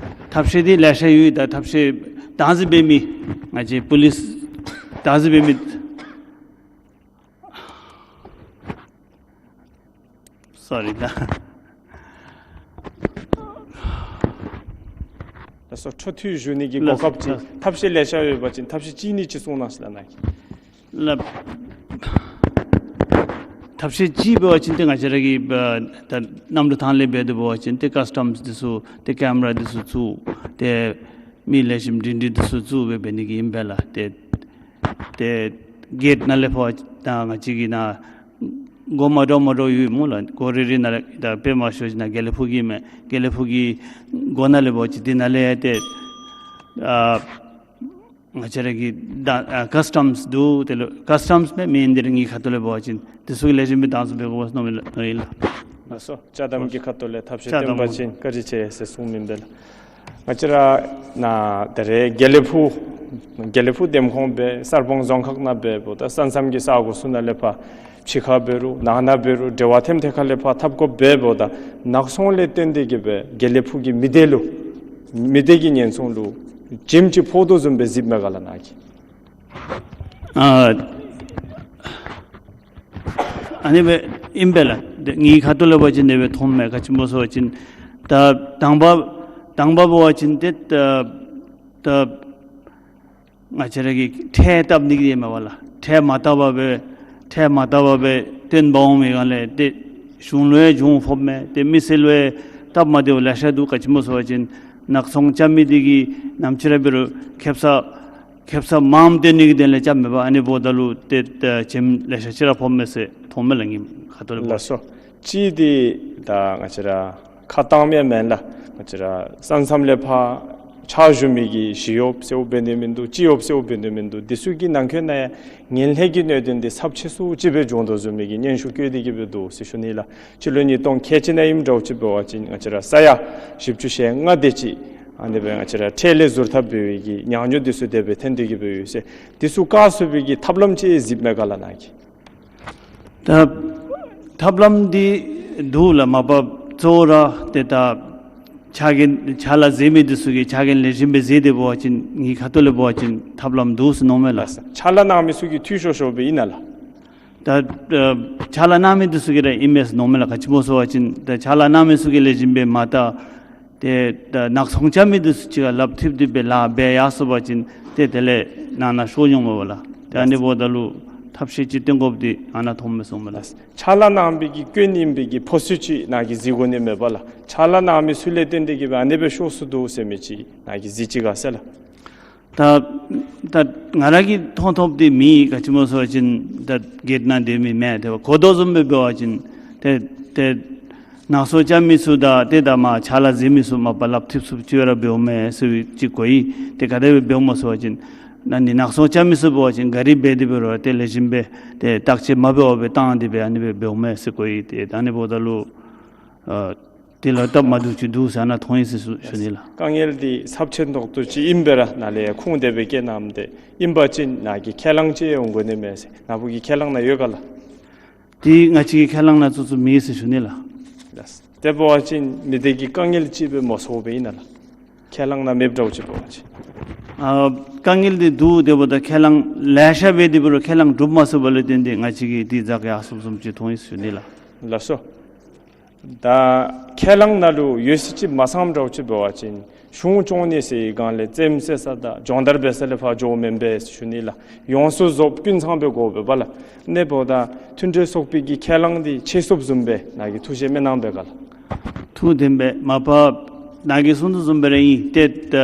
ཐབས་ཤེས་འདི་ལེ་ཤ་ཡོད། ད་ཐབས་ཤེས་བདག་འཛིན་འབད་མི་ང་བཅས་པུ་ལིསི་བདག་འཛིན་འབད་མི། སོ་རི་ད། ལགས་སོ། འཕྲོ་མཐུད་ཞུ་ནི་གི་གོ་སྐབས་ཅིག། ལགས་སོ། ཐབས་ཤེས་ལེ་ཤ་ཡོད་པ་ཅིན་ཐབས་ཤེས་ཅིག་ནི་ཅིག་གསུང་གནང་ཞིག་ལགས་ནཱ་གིས། ལགས། ཐབས་ཤེས་ཅིག་འབད་བ་ཅིན་ཏེ་ང་བཅས་ར་གི་ཨ་ད་གནམ་གྲུ་ཐང་ལས་འབད་དེ་འབད་བ་ཅིན་ཏེ་ཀཱས་ཊམསི་འདི་ཚུ་ཏེ་ཀེམ་ར་འདི་ཚུ་བཙུགས། ཏེ་མི་ལེགས་ཤོམ་སྒྲིང་སྒྲིང་འདི་ཚུ་བཙུགས་སྦེ་འབད་ནི་གི་ཨིན་པས་ལགས། ཏེ་ཏེ་གེཊ་ནང་ལས་ཕར་ད་ང་བཅས་ཀྱི་ནཱ་སྒོ་མ་འདྲཝ་མ་འདྲཝ་ཡོད་སྨོ་ལགས། སྒོ་རེ་རེ་ནང་ལས་ད་དཔེ་མ་ཤོ་ཅིག་ནཱ་དགེ་ལེགས་ཕུག་གི་མས། དགེ་ལེགས་ཕུག་གི་སྒོ་ནང་ལས་འབད་བ་ཅིན་དེ་ནང་ལས་ཏེ་ཨ་ང་བཅས་ར་གི་ད་ཨ་ཀཱས་ཊམསི་འདུག། དེ་ལས་ཀཱས་ཊམསི་མེན་མེན་འདི་ར་ངེའི་ཁ་ཐུག་ལས་འབད་བ་ཅིན་དེ་ཚུ་གི་ལེགས་ཤོམ་སྦེ་བདག་འཛིན་འབད་དགོ་པས་མནོ་མི་ལགས། མནོ་ཡི་ལགས། ལགས་སོ། ཅ་དམ་གྱི་ཁ་ཐུག་ལས་ཐབས་ཤེས་ཅ་དམ་སྟོན་པ་ཅིན་བཀའ་དྲིན་ཆེ་ཟེར་གསུངམ་ཨིན་པས་ལགས། ང་བཅས་ར་ནཱ་ད་རེས་དགེ་ལེགས་ཕུག་དགེ་ལེགས་ཕུག་འདེམས་ཁོངས་སྦེ་གསར་སྤང་རྫོང་ཁག་ནང་འབདཝ་ད་ས་མཚམས་ཀྱི་ས་གོ་ཚུ་ནང་ལས་ཕར་ཕྱི་ཁར་འབད་རུང་ནང་ན་འབད་རུང་འབྲེལ་བ་ཐེམ་ཐེ་ཁ་ལས་ཕར་འཐབ་དགོཔ་འབདཝ་ད་ནག་ཚོང་ལས་བརྟེན་ཏེ་གིས་སྦེ་དགེ་ལེགས་ཕུག་གི་མི་སྡེ་ལུ་མི་སྡེ་གི་ཉེན་སྲུང་ལུ་བྱེམ་ཅིག་ཕོག་དོ་བཟུམ་སྦེ་གཟིགསཔ་མས་ག་ལགས་ནཱ་གིས། ཨ་ཨ་ནི་སྦེ་ཨིན་པས་ལགས། ཏེ་ངེའི་ཁ་ཐུག་ལས་འབད་བ་ཅིན་དེ་སྦེ་མཐོངམ་མས། ག་ཅི་སྨོ་ཟེར་བ་ཅིན་ད་དང་པ་དང་པ་འབད་བ་ཅིན་ཏེ་ད་ད་ང་བཅས་ར་གིས་ཁྲལ་བཏབ་ནི་གི་ཡོད་མས་པ་ལགས། ཁྲལ་མ་བཏབ་པར་སྦེ་ཁྲལ་མ་བཏབ་པར་སྦེ་བཏོན་འབག་འོང་མི་གང་ལས་ཏེ་གཞུང་ལུ་ཡང་གྱོང་ཕོགཔ་མས། ཏེ་མི་སེར་ལུ་ཡང་སྟབས་མ་བདེཝ་ལེ་ཤ་འདུག། ག་ཅི་སྨོ་ཟེར་བ་ཅིན་ནག་ཚོང་རྐྱབ་མི་འདི་གིས་ནམ་ཅིག་ར་འབད་རུང་ཁེབ་ས་ཁེབ་ས་མངམ་བཏོན་ནི་གི་དོན་ལས་རྐྱབ་མས་པ། ཨ་ནི་འབདཝ་ད་ལུ་ཏེ་ཏེ་བྱེམ་ལེ་ཤ་ཅིག་ར་ཕོགཔ་མས་ཟེར་མཐོངམ་མས་ལགས་ངེའི་ཁ་ཐུག་ལས་འབད་བ་ཅིན། ལགས་སོ། གཅིག་འདི་ད་ང་བཅས་ར་ཁ་བཏང་མི་མེན་ལགས། ང་བཅས་ར་ས་མཚམས་ལས་ཕར་ཕྱག་ཞུ་མི་གི་ཞི་གཡོགཔ་ཟེརཝ་འབད་ནི་མིན་འདུག། སྤྱི་གཡོགཔ་ཟེརཝ་འབད་ནི་མིན་འདུག། འདི་ཚུ་གི་ནང་འཁོད་ནང་ཡང་ངན་ལྷད་ཀྱི་གནད་དོན་འདི་ཚབས་ཆེ་སུ་ཅིག་སྦེ་འགྱོ་དོ་བཟུམ་མའི་གི་སྙན་ཞུ་བཀོད་དེ་གིས་སྦེ་འདུག་ཟེར་ཞུ་ནི་ལགས། སྤྱི་ལོ་ཉིས་སྟོང་ཁལ་གཅིག་ནང་ཨིནམ་འདྲཝ་ཅིག་འབད་བ་ཅིན་ང་བཅས་ར་ས་ཡ་བཞི་བཅུ་ཞེ་ལྔ་དེ་ཅིག་ཨ་ནི་སྦེ་ང་བཅས་ར་ཁྲལ་ལས་ཟུར་ཐབས་འབད་བའི་གི་ཉག་ཉོག་འདི་ཚུ་དེ་སྦེ་ཐོན་ཏེ་གིས་སྦེ་ཡོད་ཟེར། འདི་ཚུ་བཀག་ཚུགས་པའི་གི་ཐབས་ལམ་ཅིག་གཟིགསཔ་མས་ག་ལགས་ནཱ་གིས། ད་ཐབས་ལམ་འདི་འདུག་ལགས། མ་པ་གཙོ་བོ་ར་ཏེ་ད་ཕྱག་འགན་ཕྱག་ལཱ་མཛད་མི་འདི་ཚུ་གིས་ཕྱག་འགན་ལེགས་ཤོམ་སྦེ་མཛད་དེ་འབད་བ་ཅིན་ངེའི་ཁ་ཐུག་ལས་འབད་བ་ཅིན་ཐབས་ལམ་འདུག་ཟེར་མནོཝ་མས་ལགས། ཕྱག་ལཱ་གནང་མི་ཚུ་གིས་འཐུས་ཤོར་ཤོརཝ་སྦེ་ཨིན་ན་ལགས། ད་ཨ་ཕྱག་ལཱ་གནང་མི་འདི་ཚུ་གིས་ར་ཨིན་མས་ཟེར་མནོཝ་མས་ལགས། ག་ཅི་སྨོ་ཟེར་བ་ཅིན་ད་ཕྱག་ལཱ་གནང་མི་ཚུ་གིས་ལེགས་ཤོམ་སྦེ་མ་བལྟ། ཏེ་ད་ནག་ཚོང་རྐྱབ་མི་འདི་ཚུ་ཅིག་ཁར་ལགཔ་མཐུད་དེ་སྦེ་ལཱ་འབད་ཡར་སོང་པ་ཅིན་ཏེ་དེ་ལས་ནང་ན་ཤོར་འོང་མས་པ་ལགས། ཏེ་ཨ་ནི་འབདཝ་ད་ལུ་ཐབས་ཤེས་ཅིག་སྟོན་དགོཔ་འདི་ཨ་ནཱ་མཐོངམ་མས་ཟེར་མནོཝ་མས་ལགས། ཕྱག་ལཱ་གནང་བའི་གི་སྐྱོན་ཨིན་པའི་གི་ཕོ་ཚོད་ཅིག་ནཱ་གིས་གཟིགས་དགོ་ནི་མས་པ་ལགས། ཕྱག་ལཱ་གནང་མི་ཚུ་ལས་བརྟེན་ཏེ་གིས་སྦེ་ཨ་ནི་སྦེ་ཤོར་སོ་ནུག་ཟེར་མི་ཅིག་ནཱ་གིས་གཟིགས་ཅི་ག་ཟེར་ལགས། ད་ད་ང་ར་གིས་མཐོང་མཐོངམ་འདི་མེད། ག་ཅི་སྨོ་ཟེར་བ་ཅིན་ད་གེཊ་ནང་སྡོད་མི་མེན། ཏེ་གོ་དོ་བཟུམ་སྦེ་འབད་བ་ཅིན་ཏེ་ཏེ་ནག་ཚོང་རྐྱབ་མི་ཚུ་དང་ཏེ་ད་མར་ཕྱག་ལཱ་མཛད་མི་ཚུ་མ་པ་ལགཔ་མཐུད་ཚུགསཔ་ཅིག་ར་འབདཝ་མས་ཟེར་ཅིག་གོ་ཡི། ཏེ་ག་དེ་སྦེ་འབདཝ་སྨོ་ཟེར་བ་ཅིན་ཨ་ནི་ནག་ཚོང་རྐྱབ་མི་ཚུ་འབད་བ་ཅིན་ག་ར་འབད་དེ་འབད་རུང་ཏེ་ལེགས་ཤོམ་སྦེ་ཏེ་བརྟག་དཔྱད་མ་འབད་བར་སྦེ་བཏང་སྟེ་སྦེ་ཨ་ནི་སྦེ་འབདཝ་མས་ཟེར་གོ་ཡི། ཏེ་ཨ་ནི་འབདཝ་ད་ལུ་ཨ་དེ་ལུ་སྟབས་མ་བདེཝ་ཅིག་འདུག་ཟེར་ཨ་ནཱ་མཐོང་ཡི་ཟེར་ཞུ་ཞུ་ནི་ལགས། དཀའ་ངལ་འདི་ཚབས་ཆེ་ཏོག་ཏོ་ཅིག་ཨིན་པས་ར། ནཱ་ལས་ཁུངས་དེ་སྦེ་བཀལ་གནངམ་ད་ཨིན་པ་ཅིན་ནཱ་གིས་ཁས་བླངས་ཅིག་འོང་དགོ་ནི་མས་ཟེར་ནཱ་བུ་གི་ཁས་བླངས་ནང་ཡོད་ག་ལགས། དེ་ང་བཅས་ཀྱི་ཁས་བླངས་ནང་ཚུད་ཚུད་མེད་ཟེར་ཞུ་ནི་ལགས། ལགས། དེ་འབད་བ་ཅིན་མི་སྡེ་གི་དཀའ་ངལ་ཅིག་སྦེ་མ་སོང་པས་ཨིན་ན་ལགས། ཁས་བླངས་ནང་མེདཔ་འདྲཝ་ཅིག་འབད་བ་ཅིན། ཨ་དཀའ་ངལ་འདི་འདུག། དེ་འབདཝ་ད་ཁས་བླངས་ལེ་ཤ་འབད་དེ་འབད་རུང་ཁས་བླངས་གྲུབ་མ་ཚུགསཔ་ལས་བརྟེན་ཏེ་ང་བཅས་ཀྱིས་འདི་འཛེགས་ཡར་སོངམ་བཟུམ་ཅིག་མཐོང་ཡི་ཟེར་ཞུ་ནི་ལགས། ལགས་སོ། ད་ཁས་བླངས་ནང་ལུ་ཡོད་ཟེར་ཅིག་མ་ཚངམ་འདྲཝ་ཅིག་འབད་བ་ཅིན་གཞུང་སྐྱོང་ནི་ཟེར་བའི་སྒང་ལས་རྩེདམོ་རྩེ་ས་དང་སྦྱོང་བརྡར་འབད་ས་ལས་ཕར་འགྱོཝ་མེན་པས་ཟེར་ཞུ་ནི་ལགས། ཡོངས་སུ་རྫོགསཔ་ཀུན་ཚང་སྦེ་དགོ་པས་པ་ལགས། ཨ་ནི་འབདཝ་ད་མཐུན་གྲོས་ཚོགས་པའི་གི་ཁས་བླངས་འདི་ཆད་སོངམ་བཟུམ་སྦེ་ནཱ་གིས་ཐུགས་བཞེད་མི་གནང་པས་ག་ལགས། ཐུགས་བདེན་པས། མ་པ་ནཱ་གིས་གསུངས་དོ་བཟུམ་སྦེ་ར་ཨིན། ཏེ་ད་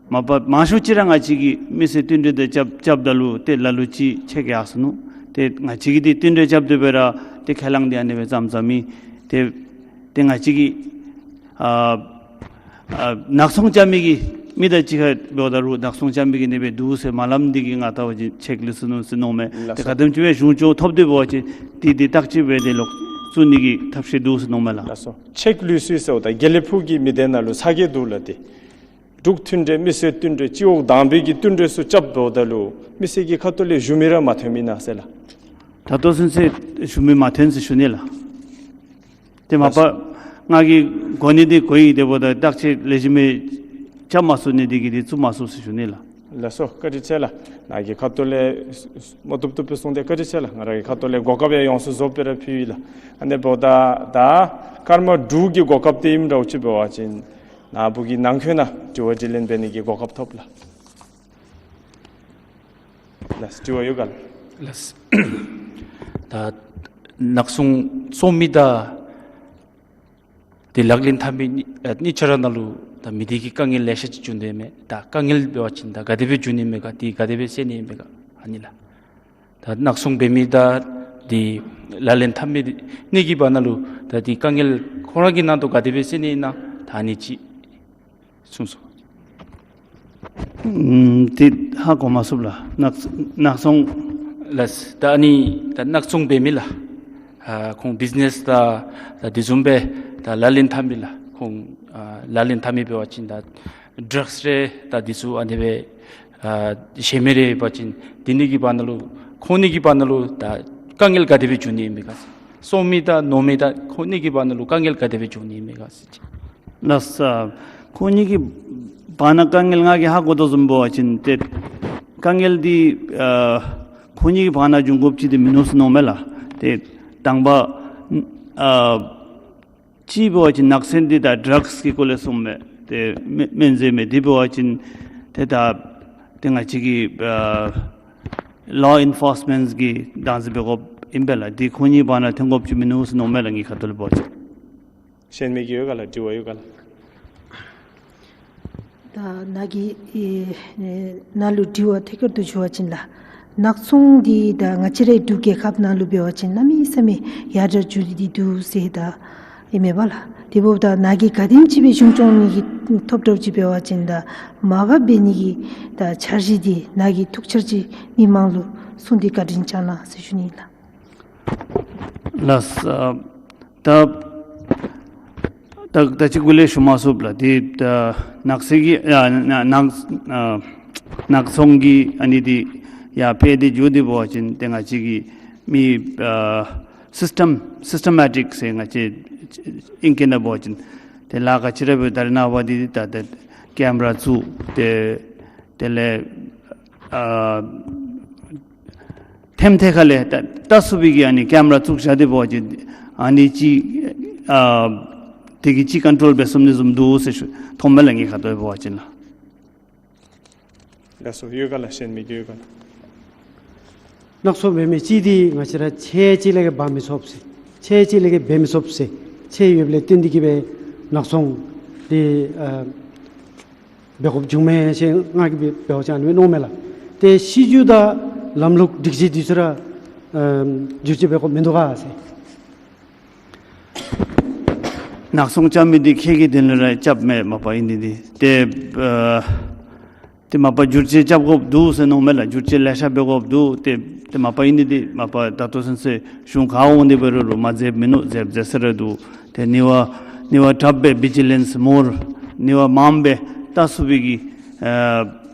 མ་པ་མང་ཤོས་ཅིག་ར་ང་བཅས་ཀྱིས་མི་སེར་བསྟུན་གྲོས་འདི་རྐྱབ་རྐྱབ་ད་ལུ་ཏེ་ལ་ལུ་ཅིག་ཆད་ཀྱི་ཡར་སོ་ནུག། ཏེ་ང་བཅས་ཀྱིས་འདི་བསྟུན་གྲོས་རྐྱབ་སྡོད་པའི་ར་ཏེ་ཁས་བླངས་འདི་ཨ་ནི་སྦེ་བརྩམས་བརྩམསམ་ཨིན། ཏེ་ ཏེ་ང་བཅས་ཀྱིས་ཨ་ཨ་ནག་ཚོང་རྐྱབ་མི་གི་མི་དང་གཅིག་ཁར་འབདཝ་ད་ལུ་ནག་ཚོང་རྐྱབ་མི་གི་ཨ་ནི་སྦེ་འདུག་ཟེར་མ་སླབ་ནི་དེ་གིས་ང་བལྟ་བ་ཅིན་ཆེག་ལུས་སུ་ནུག་ཟེར་མནོཝ་མས། ལགས་ཏེ་སོ། ག་དེམ་ཅིག་སྦེ་གཞུང་སྐྱོང་ཐོབ་སྟེ་འབད་བ་ཅིན་དེ་དེ་བརྟག་དཔྱད་འབད་དེ་ལོག་བཙུགས་ནི་གི་ཐབས་ཤེས་འདུག་ཟེར་མནོཝ་མས་ལགས། ལགས་སོ། ཆེག་ལུས་སུ་ཟེརཝ་ད་དགེ་ལེགས་ཕུག་གི་མི་སྡེ་ནང་ལུ་ཚ་གྱང་འདུག་ལགས། ཏེ་འབྲུག་མཐུན་འབྲེལ་མི་སེར་བསྟུན་གྲོས་སྤྱི་འོག་དང་པའི་གི་བསྟུན་གྲོས་ཚུ་རྐྱབ་འབདཝ་ད་ལུ་མི་སེར་གྱི་ཁ་ཐུག་ལས་ཞུ་མི་ར་མ་ཐོན་མི་ཨིན་ན་ཟེར་ལགས། ད་ལྟོ་ཚུན་ཚོད་ཞུ་མི་མ་ཐོན་ཟེར་ཞུ་ནི་ལགས། ཏེ་མ་པ་ང་གིས་གོ་ནི་དེ་གོ་ཡི། དེ་འབདཝ་ད་བརྟག་དཔྱད་ལེགས་ཤོམ་སྦེ་རྐྱབ་མ་ཚུགས་ནི་དེ་གིས་དེ་བཙུགས་མ་ཚུགས་ཟེར་ཞུ་ནི་ལགས། ལགས་སོ། བཀའ་དྲིན་ཆེ་ལགས། ནཱ་གི་ཁ་ཐུག་ལས་མ་བཏུབ་བཏུབ་སྦེ་གསུངས་ཏེ་བཀའ་དྲིན་ཆེ་ལགས། ང་ར་གི་ཁ་ཐུག་ལས་གོ་སྐབས་ཡང་ཡོངས་སུ་རྫོགསཔ་སྦེ་ར་ཕུལ་ཡི་ལགས། ཨ་ནི་འབདཝ་ད་ད་སྐར་མ་དྲུག་གི་གོ་སྐབས་དེ་ཨིནམ་འདྲཝ་ཅིག་འབད་བ་ཅིན་ནཱ་བུ་གི་ནང་འཁོད་ནང་དྲི་བ་དྲིས་ལན་འབད་ནི་གི་གོ་སྐབས་ཐོབ་ལགས། ལགས། དྲི་བ་ཡོད་ག་ལགས། ལགས། ད་ནག་ཚོང་བཙོང་མི་དང་དེ་ལག་ལེན་འཐབ་མི་གཉིས་ཨ་གཉིས་ཆ་ར་ནང་ལུ་ད་མི་སྡེ་གི་དཀའ་ངལ་ལེ་ཤ་ཅིག་བྱུང་སྟེ་མས། ད་དཀའ་ངལ་འབད་བ་ཅིན་ད་ག་དེ་སྦེ་བྱུང་ནི་མས་ག། དེ་ག་དེ་སྦེ་སེལ་ནི་མས་ག། ཨ་ནི་ལགས། ད་ནག་ཚོང་འབད་མི་དང་དེ་ལག་ལེན་འཐབ་མི་དེ་གཉིས་ཀྱི་བར་ན་ལུ་ད་དེ་དཀའ་ངལ་ཁོང་ར་གི་ནང་དུ་ག་དེ་སྦེ་སེལ་ནི་ཨིན་ན། ད་ཨ་ནི་ཅིག་གསུངས་སོང་། ཨམ་དེ་ཧ་གོ་མ་ཚུགས་ལགས། ནག་ནག་ཚོང་། ལགས། ད་ཨ་ནི་ད་ནག་ཚོང་འབད་མི་ལགས། ཨ་ཁོང་བིཛ་ནེས་དང་ད་དེ་བཟུམ་སྦེ་ད་ལག་ལེན་འཐབ་མི་ལགས། ཁོང་ཨ་ལག་ལེན་འཐབ་མི་འབད་བ་ཅིན་ད་ཌྲགསི་རེ་ད་དེ་ཚུ་ཨ་ནི་སྦེ་ཨ་བཞེས་མི་རེ་འབད་བ་ཅིན་དེ་གཉིས་ཀྱི་བར་ན་ལུ་ཁོང་གཉིས་ཀྱི་བར་ན་ལུ་ད་དཀའ་ངལ་ག་དེ་སྦེ་བྱུང་ནི་ཨིན་མས་ག། བཙོང་མི་དང་ནོར་མི་དང་ཁོང་གཉིས་ཀྱི་བར་ན་ལུ་དཀའ་ངལ་ག་དེ་སྦེ་བྱུང་ནི་ཨིན་མས་ག་ཟེར་ཅིག། ལགས་སོ། ཁོང་གཉིས་ཀྱི་བར་ན་དཀའ་ངལ་ང་གིས་ཧ་གོ་དོ་བཟུམ་འབད་བ་ཅིན་ཏེ་དཀའ་ངལ་འདི་ཨ་ཁོང་གཉིས་ཀྱི་བར་ན་བྱུང་དགོཔ་ཅིག་འདི་མིན་ནུག་ཟེར་མནོཝ་མས་ལགས། ཏེ་དང་པ་ཨ་གཅིག་འབད་བ་ཅིན་ནག་ཚོང་འདི་ད་ཌྲགསི་གི་སྐོར་ལས་གསུངམ་མས། ཏེ་སྨན་སྨན་རྫས་མས། དེ་འབད་བ་ཅིན་ཏེ་ད་ཏེ་ང་བཅས་ཀྱི་ཨ་ལོ་ཨེན་ཕོརསི་མེནཊ་གི་བདག་འཛིན་འབད་དགོཔ་ཨིན་པས་ལགས། འདི་ཁོང་གཉིས་བར་ན་ཐོན་དགོཔ་ཅིག་མིན་ནུག་ཟེར་མནོཝ་མས་ལགས། ངེའི་ཁ་ཐུག་ལས་འབད་བ་ཅིན། གཞན་མི་གི་ཡོད་ག་ལགས། དྲི་བ་ཡོད་ག་ལགས། ད་ནཱ་གི་ཨེ་ནཱ་ལུ་དྲི་བ་ཐད་ཀར་དུ་ཞུ་བ་ཅིན་ལགས། ནག་ཚོང་འདི་ད་ང་བཅས་རའི་འབྲུག་རྒྱལ་ཁབ་ནང་ལུ་འབད་བ་ཅིན་གནམ་མེད་ས་མེད་ཡར་དྲག་འགྱོ་སྟེ་འདུག་ཟེར་ད་ཨིན་མས་པ་ལགས། དེ་འབདཝ་ད་ནཱ་གིས་ག་དེམ་ཅིག་སྦེ་གཞུང་སྐྱོང་ནི་གི་ཐོབ་གྲབས་ཅིག་འབད་བ་ཅིན་ད་མ་འགག་འབད་ནི་གི་ད་འཆར་གཞི་འདི་ནཱ་གིས་ཐུགས་འཆར་ཅིག་མི་མང་ལུ་གསུངས་ཏེ་བཀའ་དྲིན་བསྐྱང་གནང་ཟེར་ཞུ་ནི་ལགས། ལགས། ཨ་ད་ད་ད་ཅི་གུ་ལས་ཞུ་མ་ཚུགས་ལགས། དེ་ད་ནག་ཚོང་གི་ཨ་ན་ནག་ཨ་ནག་ཚོང་གི་ཨ་ནི་འདི་ཡར་འཕེལ་ཏེ་འགྱོ་སྟེ་འབད་བ་ཅིན་ཏེ་ང་བཅས་ཀྱི་མི་ཨ་སིསི་ཊམ་སིསི་ཊ་མེ་ཊིཀ་ཟེར་ང་བཅས་ཨིང་སྐད་ནང་འབད་བ་ཅིན་ཏེ་ལཱ་ཁག་ཅིག་ར་འབད། ད་རེས་ནངས་པ་འདི་ད་ཏེ་ཀེམ་ར་བཙུགས་ཏེ་དེ་ལས་ཨ་ཐེམ་ཐེ་ཁ་ལས་ད་ལྟ་ཚུ་སྦེ་གི་ཨ་ནི་ཀེམ་ར་བཙུགས་བཞག་སྟེ་འབད་བ་ཅིན་ཨ་ནི་ཅིག་ཨ་དེ་གིས་ཅིག་ཀོན་ཊོལ་འབད་ཚུགས་ནི་བཟུམ་འདུག་ཟེར་ཞུ་མཐོངམ་མས་ལགས། ངེའི་ཁ་ཐུག་ལས་འབད་བ་ཅིན་ལགས། ལགས་སོ། ཡོད་ག་ལགས། གཞན་མི་གི་ཡོད་ག་ལགས། ནག་ཚོང་འབད་མི་ཅིག་འདི་ང་བཅས་ར་ཚད་ཅིག་ལས་བརྒལ་འབད་མི་ཚུགས་ཟེར། ཚད་ཅིག་ལས་བརྒལ་འབད་མི་ཚུགས་ཟེར། ཚད་ཡོདཔ་ལས་བརྟེན་ཏེ་གིས་སྦེ་ནག་ཚོང་འདི་ཨ་འབད་དགོཔ་བྱུངམ་མས་ཟེར་ང་གིས་འབད་བ་ཅིན་ཨ་ནི་མནོཝ་མས་ལགས། ཏེ་སྲིད་བྱུས་དང་ལམ་ལུགས་སྒྲིག་གཞི་འདི་ཚུ་ར་ཨ་བསྒྱུར་བཅོས་འབད་དགོཔ་མིན་འདུག་ག་ཟེར། ནག་ཚོང་རྐྱབ་མི་འདི་ཁྱེད་ཀྱི་དོན་ལུ་ར་རྐྱབ་མས། མ་པ་ཨིན་ནི་འདི་ཏེ་ཨ་ཏེ་མ་པ་བསྒྱུར་བཅོས་རྐྱབ་དགོཔ་འདུག་ཟེར་མནོཝ་མས་ལགས། བསྒྱུར་བཅོས་ལེ་ཤ་འབད་དགོཔ་འདུག། ཏེ་ཏེ་མ་པ་ཨིན་ནི་འདི་མ་པ་ད་ལྟོ་ཚུན་ཚོད་གཞུང་ག་འོང་སྟེ་འབད་རུང་རུང་མ་མཛདཔ་མིན་ནུག། མཛདཔ་མཛད་ས་ར་འདུག། ཏེ་ནི་བ་ནི་བ་དྲགཔ་སྦེ་བི་ཇི་ལེནསི་མོར་ནི་བ་མངམ་སྦེ་ལྟ་ཚུགས་པའི་གི་ཨ་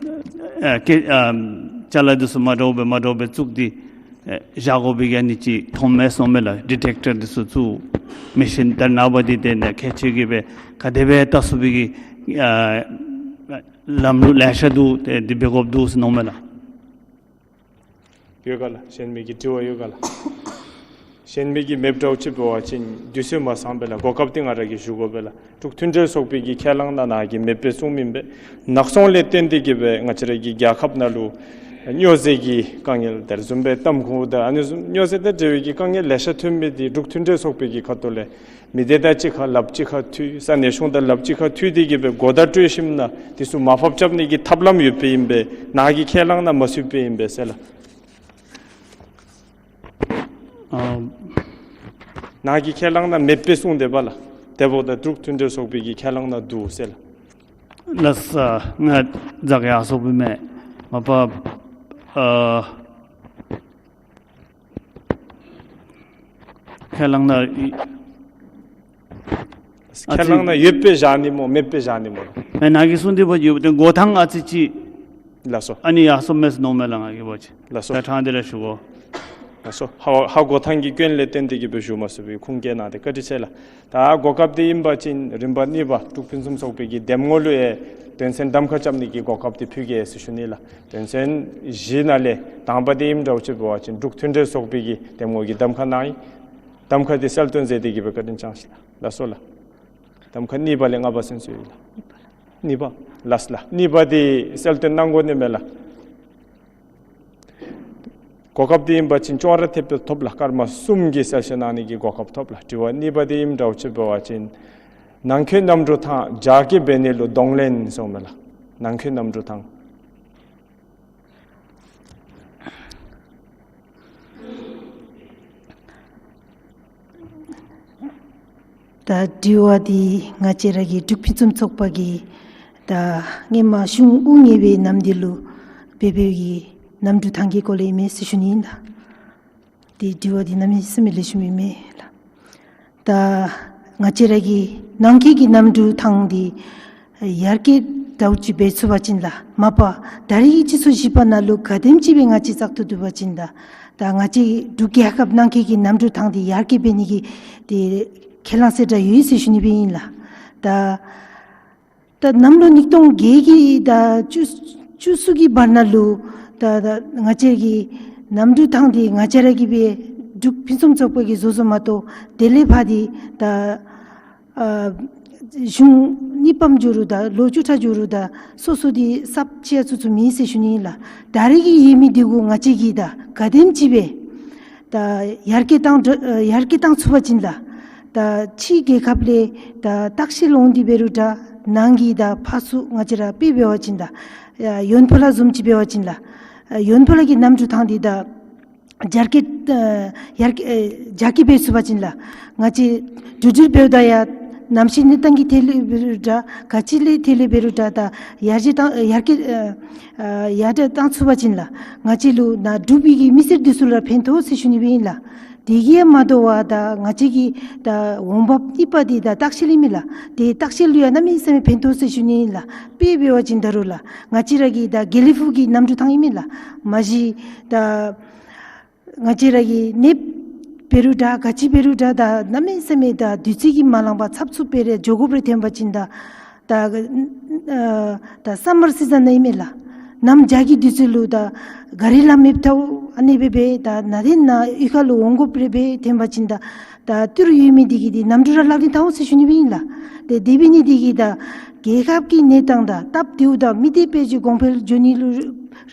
ཨ་ཀེ་ཨ་ཅ་ལ་འདི་ཚུ་མ་འདྲཝ་སྦེ་མ་འདྲཝ་སྦེ་བཙུགས་ཏེ་ཨེ་བཞག་དགོ་པའི་གི་ཨ་ནི་ཅིག་མཐོངམ་མས་གསུངམ་མས་ལགས། ཌི་ཊེཀ་ཊར་འདི་ཚུ་བཙུགས། མེ་ཤིན་ད་རེས་ནངས་པ་འདི་ཏེ་ནཱ་ཁྱད་ཆོས་ཀྱིས་སྦེ་ག་དེ་སྦེ་ལྟ་ཚུགས་པའི་གི་ཨ་ལམ་ལུགས་ལེ་ཤ་འདུག། ཏེ་འདི་འབད་དགོཔ་འདུག་ཟེར་མནོཝ་མས་ལགས། ཡོད་ག་ལགས། གཞན་མི་གི་དྲི་བ་ཡོད་ག་ལགས། གཞན་མི་གི་མེདཔ་འདྲཝ་ཅིག་འབད་བ་ཅིན་དུས་ཚོད་མ་ཚང་པས་ལགས། གོ་སྐབས་འདི་ང་ར་གིས་ཞུ་དགོ་པས་ལགས། འབྲུག་མཐུན་འབྲེལ་ཚོགས་པའི་གི་ཁས་བླངས་ནང་ནཱ་གིས་མེདཔ་སྦེ་གསུངས་མི་ཨིན་པས། ནག་ཚོང་ལས་བརྟེན་ཏེ་གིས་སྦེ་ང་བཅས་ར་གི་རྒྱལ་ཁབ་ནང་ལུ་སྨྱོ་རྫས་ཀྱི་དཀའ་ངལ་དེ་བཟུམ་སྦེ་གཏམ་གུ་དང་ཨ་ནི་བཟུམ་སྨྱོ་རྫས་དང་འབྲེལ་བའི་གི་དཀའ་ངལ་ལེ་ཤ་ཐོན་མི་འདི་འབྲུག་མཐུན་འབྲེལ་ཚོགས་པའི་གི་ཁ་ཐུག་ལས་མི་སྡེ་དང་གཅིག་ཁར་ལགཔ་གཅིག་ཁར་མཐུད། ས་གནས་གཞུང་དང་ལགཔ་གཅིག་ཁར་མཐུད་དེ་གིས་སྦེ་གོ་བརྡ་སྤྲོད་ཞིནམ་ན་འདི་ཚུ་མར་ཕབ་རྐྱབ་ནི་གི་ཐབས་ལམ་ཡོདཔ་ཨིན་པས། ནཱ་གི་ཁས་བླངས་ནང་མ་ཚུདཔ་ཨིན་པས་ཟེར་ལགས། ཨ་ནཱ་གི་ཁས་བླངས་ནང་མེདཔ་སྦེ་གསུངས་ཏེ་འབད་ལགས། དེ་འབདཝ་ད་འབྲུག་མཐུན་འབྲེལ་ཚོགས་པའི་གི་ཁས་བླངས་ནང་འདུག་ཟེར་ལགས། ལགས་སོ། ང་བཅས་ཡར་སོང་སྦེ་མེན། མ་པ་ཨ་ཁས་བླངས་ནང་ཨི་ཁས་བླངས་ནང་ཡོདཔ་སྦེ་བཞག་ནི་སྨོ་མེདཔ་སྦེ་བཞག་ནི་སྨོ་ལགས། མེན་ནཱ་གིས་གསུངས་ཏེ་འབད་ཡོདཔ་ཏེ་འགོ་ཐངས་ཨ་ཙི་ཅིག། ལགས་སོ། ཨ་ནི་ཡར་སོངམ་མས་ཟེར་མནོཝ་མས་ལགས་ང་གིས་འབད་བ་ཅིན། ལགས་སོ། ད་ཕྲང་སྟེ་ར་ཞུ་དགོ། ལགས་སོ། ཧ་ཧ་འགོ་ཐངས་ཀྱི་སྐྱོན་ལས་བརྟེན་ཏེ་གིས་སྦེ་ཞུ་མ་ཚུགས་པའི་ཁུངས་སྐྱེལ་གནང་སྟེ་བཀའ་དྲིན་ཆེ་ལགས། ད་གོ་སྐབས་འདི་ཨིན་པ་ཅིན་རིམ་པ་གཉིས་པ་འབྲུག་ཕུན་སུམ་ཚོགས་པའི་གི་འདེམས་ངོ་ལུ་ཡང་དོན་ཚན་གདམ་ཁ་རྐྱབ་ནི་གི་གོ་སྐབས་འདི་ཕུལ་གེ་ཟེར་ཞུ་ནི་ལགས། དོན་ཚན་བཞི་ནང་ལས་དང་པ་འདི་ཨིནམ་འདྲཝ་ཅིག་འབད་བ་ཅིན་འབྲུག་མཐུན་འབྲེལ་ཚོགས་པའི་གི་འདེམས་ངོ་གི་གདམ་ཁ་གནང་ཡི། གདམ་ཁ་འདི་གསལ་སྟོན་མཛད་དེ་གིས་སྦེ་བཀའ་དྲིན་བསྐྱང་ཞུ་ལགས། ལགས་སོ་ལགས། གདམ་ཁ་གཉིས་པ་ལས་ལྔ་པ་ཚུན་ཚོད་ཡོད་ལགས། གཉིས་པ། ལགས་ལགས། གཉིས་པ་འདི་གསལ་སྟོན་གནང་དགོ་ནི་མས་ལགས། གོ་སྐབས་འདི་ཨིན་པ་ཅིན་ཅོག་ར་འཐདཔ་སྦེ་ཐོབ་ལགས། སྐར་མ་གསུམ་གྱི་གསལ་བཤད་གནང་ནི་གི་གོ་སྐབས་ཐོབ་ལགས། དྲི་བ་གཉིས་པ་འདི་ཨིནམ་འདྲཝ་ཅིག་འབད་བ་ཅིན་ནང་འཁོད་གནམ་གྲུ་ཐང་རྒྱ་སྐྱེད་འབད་ནི་ལུ་གདོང་ལེན་ཟེརཝ་མས་ལགས། ནང་འཁོད་གནམ་གྲུ་ཐང་ད་དྲི་བ་འདི་ང་བཅས་ར་གི་འབྲུག་ཕུན་སུམ་ཚོགས་པ་གིས་ད་སྔོན་མ་གཞུང་དབུ་བརྙེས་པའི་ནམ་དུས་ལུ་འབད་བའི་གི་གནམ་གྲུ་ཐང་གི་སྐོར་ལས་ཨིན་མས་ཟེར་ཞུ་ནི་ཨིན་ལགས། ཏེ་དྲི་བ་འདི་གནམ་མེད་ས་མེད་ལེགས་ཤོམ་ཨིན་མས་ལགས། ད་ང་བཅས་ར་གི་ནང་འཁོད་ཀྱི་གནམ་གྲུ་ཐང་འདི་ཡར་རྒྱས་འདྲཝ་ཅིག་འབད་ཚུགས་པ་ཅིན་ལགས། མ་པ་ད་རེས་ཀྱི་སྤྱི་ཚོགས་བཞི་པ་ནང་ལུ་ག་དེམ་ཅིག་སྦེ་ང་བཅས་བཙག་འཐུ་བཏུབ་པ་ཅིན་ད་ད་ང་བཅས་འབྲུག་རྒྱལ་ཁབ་ནང་འཁོད་ཀྱི་གནམ་གྲུ་ཐང་འདི་ཡར་རྒྱས་འབད་ནི་གི་ཏེ་ཁས་བླངས་གསལ་བསྒྲགས་ཡོད་ཟེར་ཞུ་ནི་སྦེ་ཨིན་ལགས། ད་ད་གནམ་ལོ་ཉིས་སྟོང་བརྒྱད་ཀྱི་ད་བཅུ་བཅུ་གསུམ་གྱི་བར་ན་ལུ་ད་ད་ང་བཅས་ཀྱི་གནམ་གྲུ་ཐང་འདི་ང་བཅས་ར་གིས་སྦེ་འབྲུག་ཕུན་སུམ་ཚོགས་པ་གིས་བཟོ་བཟོཝ་མ་གཏོགས་དེ་ལས་ཕར་འདི་ད་ཨ་གཞུང་གཉིས་པམ་འགྱོ་རུང་ད་ལོ་བཅུ་ཕྲག་འགྱོ་རུང་ད་སོ་སོ་འདི་གསརཔ་ཅིག་ཡང་བཙུགས་བཙུགསཔ་མེད་ཟེར་ཞུ་ནི་ཨིན་ལགས། ད་རེས་ཀྱི་ཡོད་མི་འདི་གུ་ང་བཅས་ཀྱིས་ད་ག་དེམ་ཅིག་སྦེ་ད་ཡར་རྒྱས་བཏང་འགྲོ་ཡར་རྒྱས་བཏང་ཚུགས་པ་ཅིན་ད་ད་ཕྱིའི་རྒྱལ་ཁབ་ལས་ད་བརྟག་ཞིབ་འོང་སྟེ་འབད་རུང་འདྲ་ནང་གི་ད་ཕར་ཚུར་ང་བཅས་ར་དཔེ་འབད་བ་ཅིན་ད་ཡོན་ཕོ་ལ་བཟུམ་ཅིག་འབད་བ་ཅིན་ལགས། ཡོན་ཕོ་ལ་གི་གནམ་གྲུ་ཐང་འདི་ད་རྒྱ་སྐྱེད་ཡར་རྒྱས་འབད་ཚུགས་པ་ཅིན་ལགས། ང་བཅས་འགྲུལ་འགྲུལ་འབདཝ་ད་ཡང་གནམ་གཤིས་གནས་སྟངས་ཀྱི་ཐད་ལས་འབད་རུང་འདྲ་ག་ཅི་ལས་ཐད་ལས་འབད་རུང་འདྲ་ད་ཡར་རྒྱས་བཏང་ཡར་རྒྱས་ཡར་དྲག་བཏང་ཚུགས་པ་ཅིན་ལགས། ང་བཅས་ལུ་ནཱ་འབྲུག་པའི་གི་མི་སེར་འདི་ཚུ་ལུ་ཕན་ཐོགས་ཟེར་ཞུ་ནི་སྦེ་ཨིན་ལགས། དེ་གིས་མ་དོ་བར་ད་ང་བཅས་ཀྱི་ད་འོང་འབབ་གཉིས་པ་འདི་ད་བརྟག་ཞིབ་ཨིན་མས་ལགས། ཏེ་བརྟག་ཞིབ་ལུ་ཡང་གནམ་མེད་ས་མེད་ཕན་ཐོགས་ཟེར་ཞུ་ནི་ཨིན་ལགས། དཔེ་འབད་བ་ཅིན་ད་རུང་ལགས་ང་བཅས་ར་གི་ད་དགེ་ལེགས་ཕུག་གི་གནམ་གྲུ་ཐང་ཨིན་མས་ལགས། མ་གཞི་ད་ང་བཅས་ར་གི་ནདཔ་འབད་རུང་འདྲ་ག་ཅི་འབད་རུང་འདྲ་ད་གནམ་མེད་ས་མེད་ད་དུས་ཚོད་ཀྱིས་མ་ལང་པར་ཚབ་ཚུབ་སྦེ་ར་འགྱོ་དགོཔ་རེ་ཐོན་པ་ཅིན་ད་ད་ཨ་ད་སམ་མར་སི་ཛན་ནང་ཨིན་མས་ལགས། གནམ་བྱཱར་གྱི་དུས་ཚོད་ལུ་ད་ག་རི་ལམ་མེདཔ་ཐལཝ་ཨ་ནི་སྦེ་སྦེ་ད་ནང་འདི་ནང་གཡུས་ཁ་ལུ་འོང་དགོཔ་རེ་སྦེ་ཐོན་པ་ཅིན་ད་ད་ཏི་རུ་ཡོད་མི་འདི་གིས་འདི་གནམ་གྲུ་ར་ལག་ལེན་འཐབ་འོང་ཟེར་ཞུ་ནི་སྦེ་ཨིན་ལགས། ཏེ་དེ་འབད་ནི་འདི་གིས་ད་རྒྱལ་ཁབ་ཀྱི་གནས་སྟངས་དང་སྟབས་བདེཝ་དང་མི་སྡེ་དཔལ་འབྱོར་གོང་འཕེལ་འགྱོ་ནི་ལུ་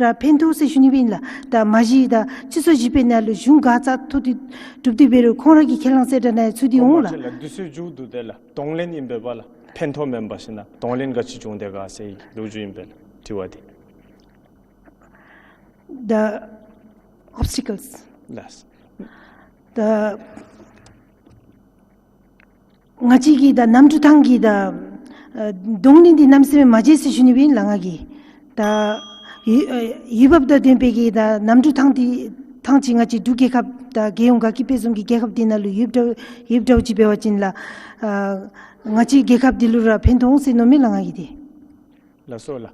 ར་ཕན་ཐོགས་ཟེར་ཞུ་ནི་སྦེ་ཨིན་ལགས། ད་མ་གཞི་ད་སྤྱི་ཚོགས་བཞི་པའི་ནང་ལུ་གཞུང་ག་བཙག་འཐུ་འདི་གྲུབ་སྟེ་འབད་རུང་ཁོང་ར་གི་ཁས་བླངས་གསལ་བསྒྲགས་ནང་ཡང་ཚུད་དེ་འོང་ལགས། ཁོང་མ་ཆེ་ལགས་དུས་ཚོད་མཇུག་བསྡུ་སྟེ་ལགས། གདོང་ལེན་ཨིན་པས་པ་ལགས། ཕན་ཐོགས་མེན་པར་ཞིན་ན་གདོང་ལེན་ག་ཅི་བྱུང་དེ་ག་ཟེར་ལོ་རྒྱུས་ཨིན་པས་ལགས། དྲི་བ་འདི། The obstacles. ལགས། ད་ང་བཅས་ཀྱི་ད་གནམ་གྲུ་ཐང་གི་ད་ཨ་གདོང་ལེན་འདི་གནམ་མེད་ས་མེད་མ་མཇལ་ཟེར་ཞུ་ནི་སྦེ་ཨིན་ལགས་ང་གིས། ད་ཡུ་ཨ་ཡུལ་བབ་དང་ལྡན་པའི་གི་ད་གནམ་གྲུ་ཐང་འདི་ཐང་ཅིག་ང་བཅས་འབྲུག་རྒྱལ་ཁབ་ད་རྒྱལ་ཡོངས་དགའ་སྐྱིད་དཔལ་འཛོམས་ཀྱི་རྒྱལ་ཁབ་འདི་ནང་ལུ་ཡོདཔ་འདྲཝ་ཡོདཔ་འདྲཝ་ཅིག་འབད་བ་ཅིན་ལགས། ཨ་ང་བཅས་རྒྱལ་ཁབ་འདི་ལུ་ར་ཕན་ཐོགས་འོང་ཟེར་མནོཝ་མས་ལགས་ང་གིས་འདི། ལགས་སོ་ལགས།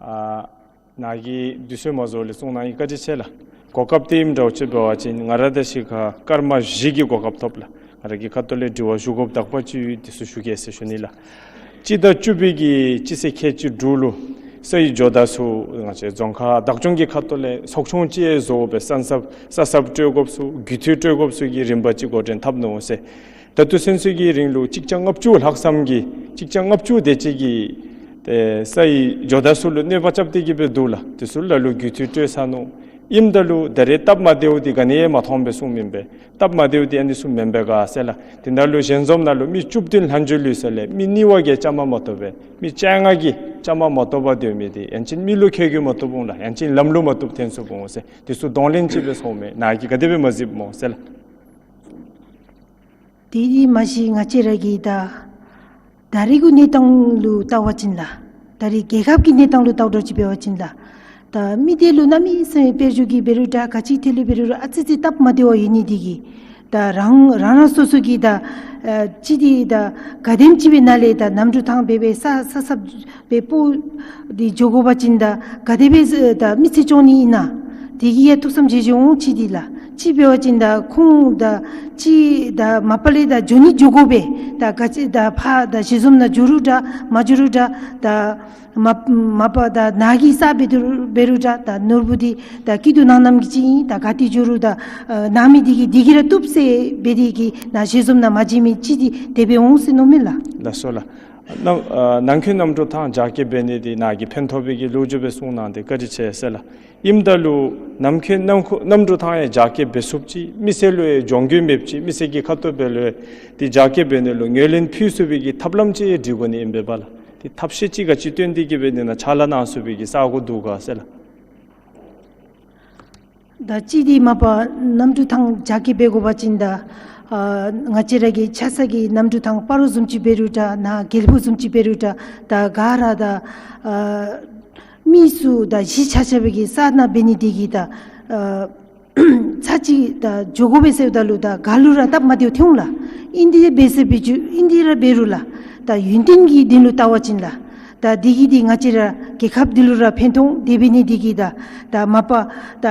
ཨ་ནཱ་གིས་དུས་ཚོད་མ་རྫོགས་ལས་གསུང་གནང་ཡི། བཀའ་དྲིན་ཆེ་ལགས། གོ་སྐབས་འདི་ཨིནམ་འདྲཝ་ཅིག་འབད་བ་ཅིན་ང་ར་དང་གཅིག་ཁར་སྐར་མ་བཞི་གི་གོ་སྐབས་ཐོབ་ལགས། ང་ར་གི་ཁ་ཐུག་ལས་དྲི་བ་ཞུ་དགོཔ་དག་པ་ཅིག་ཡོད། དེ་ཚུ་ཞུ་གེ་ཟེར་ཞུ་ནི་ལགས། སྤྱི་ཟླ་བཅུ་པའི་གི་སྤྱི་ཚེས་ཁལ་གཅིག་དྲུག་ལུ་ས་ཡི་ཇོ་བདག་ཚུ་ང་བཅས་རྫོང་ཁག་བདག་སྐྱོང་གི་ཁ་ཐུག་ལས་ཚོགས་ཆུང་ཅིག་བཟོ་སྦེ་ས་གནས་ས་གནས་སྤྲོད་དགོཔ་ཚུ་རྒུད་འཐུས་སྤྲོད་དགོཔ་ཚུ་གི་རིམ་པ་ཅིག་འགོ་འདྲེན་འཐབ་ནུག་ཟེར། ད་ལྟོ་ཚུན་ཚོད་ཀྱི་རིང་ལུ་གཅིག་བརྒྱ་ལྔ་བཅུ་ལྷག་ཙམ་གྱིས་གཅིག་བརྒྱ་ལྔ་བཅུ་དེ་ཅིག་གིས་ཏེ་ས་ཡི་ཇོ་བདག་ཚུ་ལུ་གནོད་པ་རྐྱབ་སྟེ་གིས་སྦེ་འདུག་ལགས། དེ་ཚུ་ལ་ལུ་རྒུད་འཐུས་སྤྲོད་ཚར་ནུག། ཨིནམ་ད་ལུ་ད་རེས་སྟབས་མ་བདེཝ་འདི་ག་ནི་ཡང་མ་མཐོངམ་སྦེ་གསུངམ་ཨིན་པས། སྟབས་མ་བདེཝ་འདི་ཨ་ནི་ཚུ་མེན་པས་ག་ཟེར་ལགས། དེ་ནང་ལུ་ཞལ་འཛོམས་ནང་ལུ་མི་བཅུ་བདུན་ལྷག་འཛུལ་ཡོད་ཟེར་ལས་མི་གཉིས་པ་གིས་བཅའ་མར་མ་གཏོགས་པར་མི་བཅོ་ལྔ་གིས་བཅའ་མར་མ་གཏོགས་པར་སྡོད་མི་འདི་ཡང་ཅིན་མི་ལུ་འཁོད་འགྱོ་མ་བཏུབ་འོང་ལགས། ཡང་ཅིན་ལམ་ལུ་མ་བཏུབ་ཐོན་ཚུགས་འོང་ཟེར། དེ་ཚུ་གདོང་ལེན་ཅིག་སྦེ་སོང་མས། ནཱ་གིས་ག་དེ་སྦེ་མ་གཟིགསཔ་སྨོ་ཟེར་ལགས། དེ་འདི་མ་གཞི་ང་བཅས་ར་གི་ད་ ད་རེས་ཀྱི་གནས་སྟངས་ལུ་བལྟ་བ་ཅིན་ལགས། ད་རེས་རྒྱལ་ཁབ་ཀྱི་གནས་སྟངས་ལུ་བལྟཝ་འདྲཝ་ཅིག་འབད་བ་ཅིན་ལགས། ད་མི་སྡེ་ལུ་གནམ་མེད་ས་མེད་དཔལ་འབྱོར་གྱི་འབད་རུང་འདྲ་ག་ཅི་ཐད་ལུ་འབད་རུང་ཨ་ཙི་ཙི་སྟབས་མ་བདེཝ་ཡོད་ནི་འདི་གིས། ད་རང་རང་རང་སོ་སོ་གི་ད་ཨ་ཅི་འདི་ད་ག་དེམ་ཅིག་སྦེ་ནཱ་ལས་ད་གནམ་གྲུ་ཐང་འབད་སྦེ་ས་ས་སབ་སྦེ་སྤོ་སྟེ་འགྱོ་དགོ་པ་ཅིན་ད་ག་དེ་སྦེ་ད་མི་ཚེ་སྐྱོང་ནི་ཨིན་ན། དེ་གི་ཡང་ཐུགས་བསམ་བཞེས་བཞེསཔ་འོང་། ཅིག་འདི་ལགས། ཅིག་འབད་བ་ཅིན་ད་ཁོང་ད་ཅིག་ད་མ་པ་ལས་ད་འགྱོ་ནི་འགྱོ་དགོ་པས། ད་ག་ཅི་ད་ཕར་ད་ཞལ་འཛོམས་ནང་འགྱོ་རུང་འདྲ་མ་འགྱོ་རུང་འདྲ་ད་མ་མ་པ་ད་ནཱ་གི་ས་འབད་རུང་འདྲ་ད་ནོར་བུ་འདི་ད་སྐྱིད་སྡུག་གནང་གནངམ་གི་ཅིག་ཨིན། ད་ག་ཏེ་འགྱོ་རུང་ད་ཨ་གནང་མི་འདི་གིས་འདི་གིས་ར་བཏུབ་ཟེར་སྦེ་འདི་གིས་ནཱ་ཞལ་འཛོམས་ནང་མ་བྱོན་མི་ཅིག་འདི་དེ་སྦེ་འོང་ཟེར་མནོཝ་མས་ལགས། ལགས་སོ་ལགས། ནམ་ཨ་ནང་འཁོད་གནམ་གྲུ་ཐང་རྒྱ་སྐྱེད་འབད་ནི་འདི་ནཱ་གིས་ཕན་ཐོགས་པའི་གི་ལོ་རྒྱུས་སྦེ་གསུངས་གནང་སྟེ་བཀའ་དྲིན་ཆེ་ཟེར་ལགས། ཨིནམ་ད་ལུ་ནམ་འཁོད་གནམ་འཁོད་གནམ་གྲུ་ཐང་ཡང་རྒྱ་སྐྱེད་འབད་ཚུགསཔ་ཅིག་མི་སེར་ལུ་ཡང་གྱོང་གུད་མེདཔ་ཅིག་མི་སེར་གྱི་ཁ་ཐུག་སྦེ་ལུ་ཡང་འདི་རྒྱ་སྐྱེད་འབད་ནི་ལུ་ངོས་ལེན་ཕུལ་ཚུགས་པའི་གི་ཐབས་ལམ་ཅིག་སྒྲིག་དགོ་ནི་ཨིན་པས་པ་ལགས། འདི་ཐབས་ཤེས་ཅིག་ག་ཅི་བཏོན་ཏེ་གི་འབད་ནི་ན་ཕྱག་ལཱ་གནང་ཚུགས་པའི་གི་ས་གོ་འདུག་ག་ཟེར་ལགས། ད་ཅི་འདི་མ་པ་གནམ་གྲུ་ཐང་རྒྱ་སྐྱེད་འབད་དགོ་པ་ཅིན་ད་ཨ་ང་བཅས་ར་གི་ཆ་ས་གི་གནམ་གྲུ་ཐང་སྤ་རོ་བཟུམ་ཅིག་འབད་རུང་འདྲ་ནཱ་དགེ་ལེགས་ཕུག་བཟུམ་ཅིག་འབད་རུང་འདྲ་ད་ག་ར་ད་ཨ་མི་སུ་ད་གཞི་ཆགས་ཆགས་པའི་གི་ས་ནང་འབད་ནི་འདི་གིས་ད་ཨ་ཚར་གཅིག་ད་འགྱོ་དགོ་པས་ཟེརཝ་ད་ལུ་ད་ག་ལུ་ར་སྟབས་མ་བདེཝ་ཐོན་འོང་ལགས། ཨིན་ཏེ་འབད་ཟེར་འབད་རྒྱུ་ཨིན་ཏེ་ར་འབད་རུང་ལགས། ད་ཡུན་བརྟན་གྱི་དོན་ལུ་བལྟ་བ་ཅིན་ལགས། ད་འདི་གིས་འདི་ང་བཅས་ར་རྒྱལ་ཁབ་འདི་ལུ་ར་ཕན་ཐོགས། དེ་འབད་ནི་འདི་གིས་ད་ད་མ་པ་ད་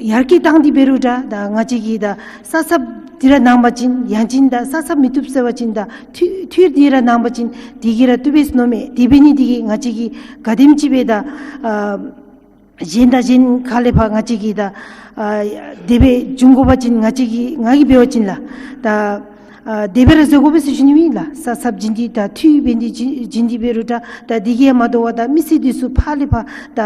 ཡར་རྒྱས་བཏང་སྟེ་འབད་རུང་འདྲ་ད་ང་བཅས་ཀྱི་ད་ས་སབ་འདི་ར་གནང་པ་ཅིན་ཡང་ཅིན་ད་ས་སབ་མི་བཏུབ་ཟེར་བ་ཅིན་ད་འཐུས་འཐུས་འདི་ར་གནང་པ་ཅིན་འདི་གིས་ར་བཏུབ་པས་ཟེར་མནོཝ་མས། དེ་འབད་ནི་འདི་གིས་ང་བཅས་ཀྱིས་ག་དེམ་ཅིག་སྦེ་ད་ཨ་གཞན་དང་གཞན་ཁ་ལས་ཕར་ང་བཅས་ཀྱིས་ད་ཨ་དེ་སྦེ་བྱུང་དགོ་པ་ཅིན་ང་བཅས་ཀྱིས་ང་གིས་འབད་བ་ཅིན་ལགས། ད་ཨ་དེ་སྦེ་ར་བཟོ་དགོ་པས་ཟེར་ཞུ་ནི་ཨིན་ལགས། ས་སབ་བྱིན་ཏེ་ད་འཐུས་འབད་ནི་འདི་བྱིན་བྱིན་ཏེ་འབད་རུང་འདྲ་ད་འདི་གིས་ཡང་མ་དོ་བར་ད་མི་སེར་འདི་ཚུ་ཕར་ལས་ཕར་ད་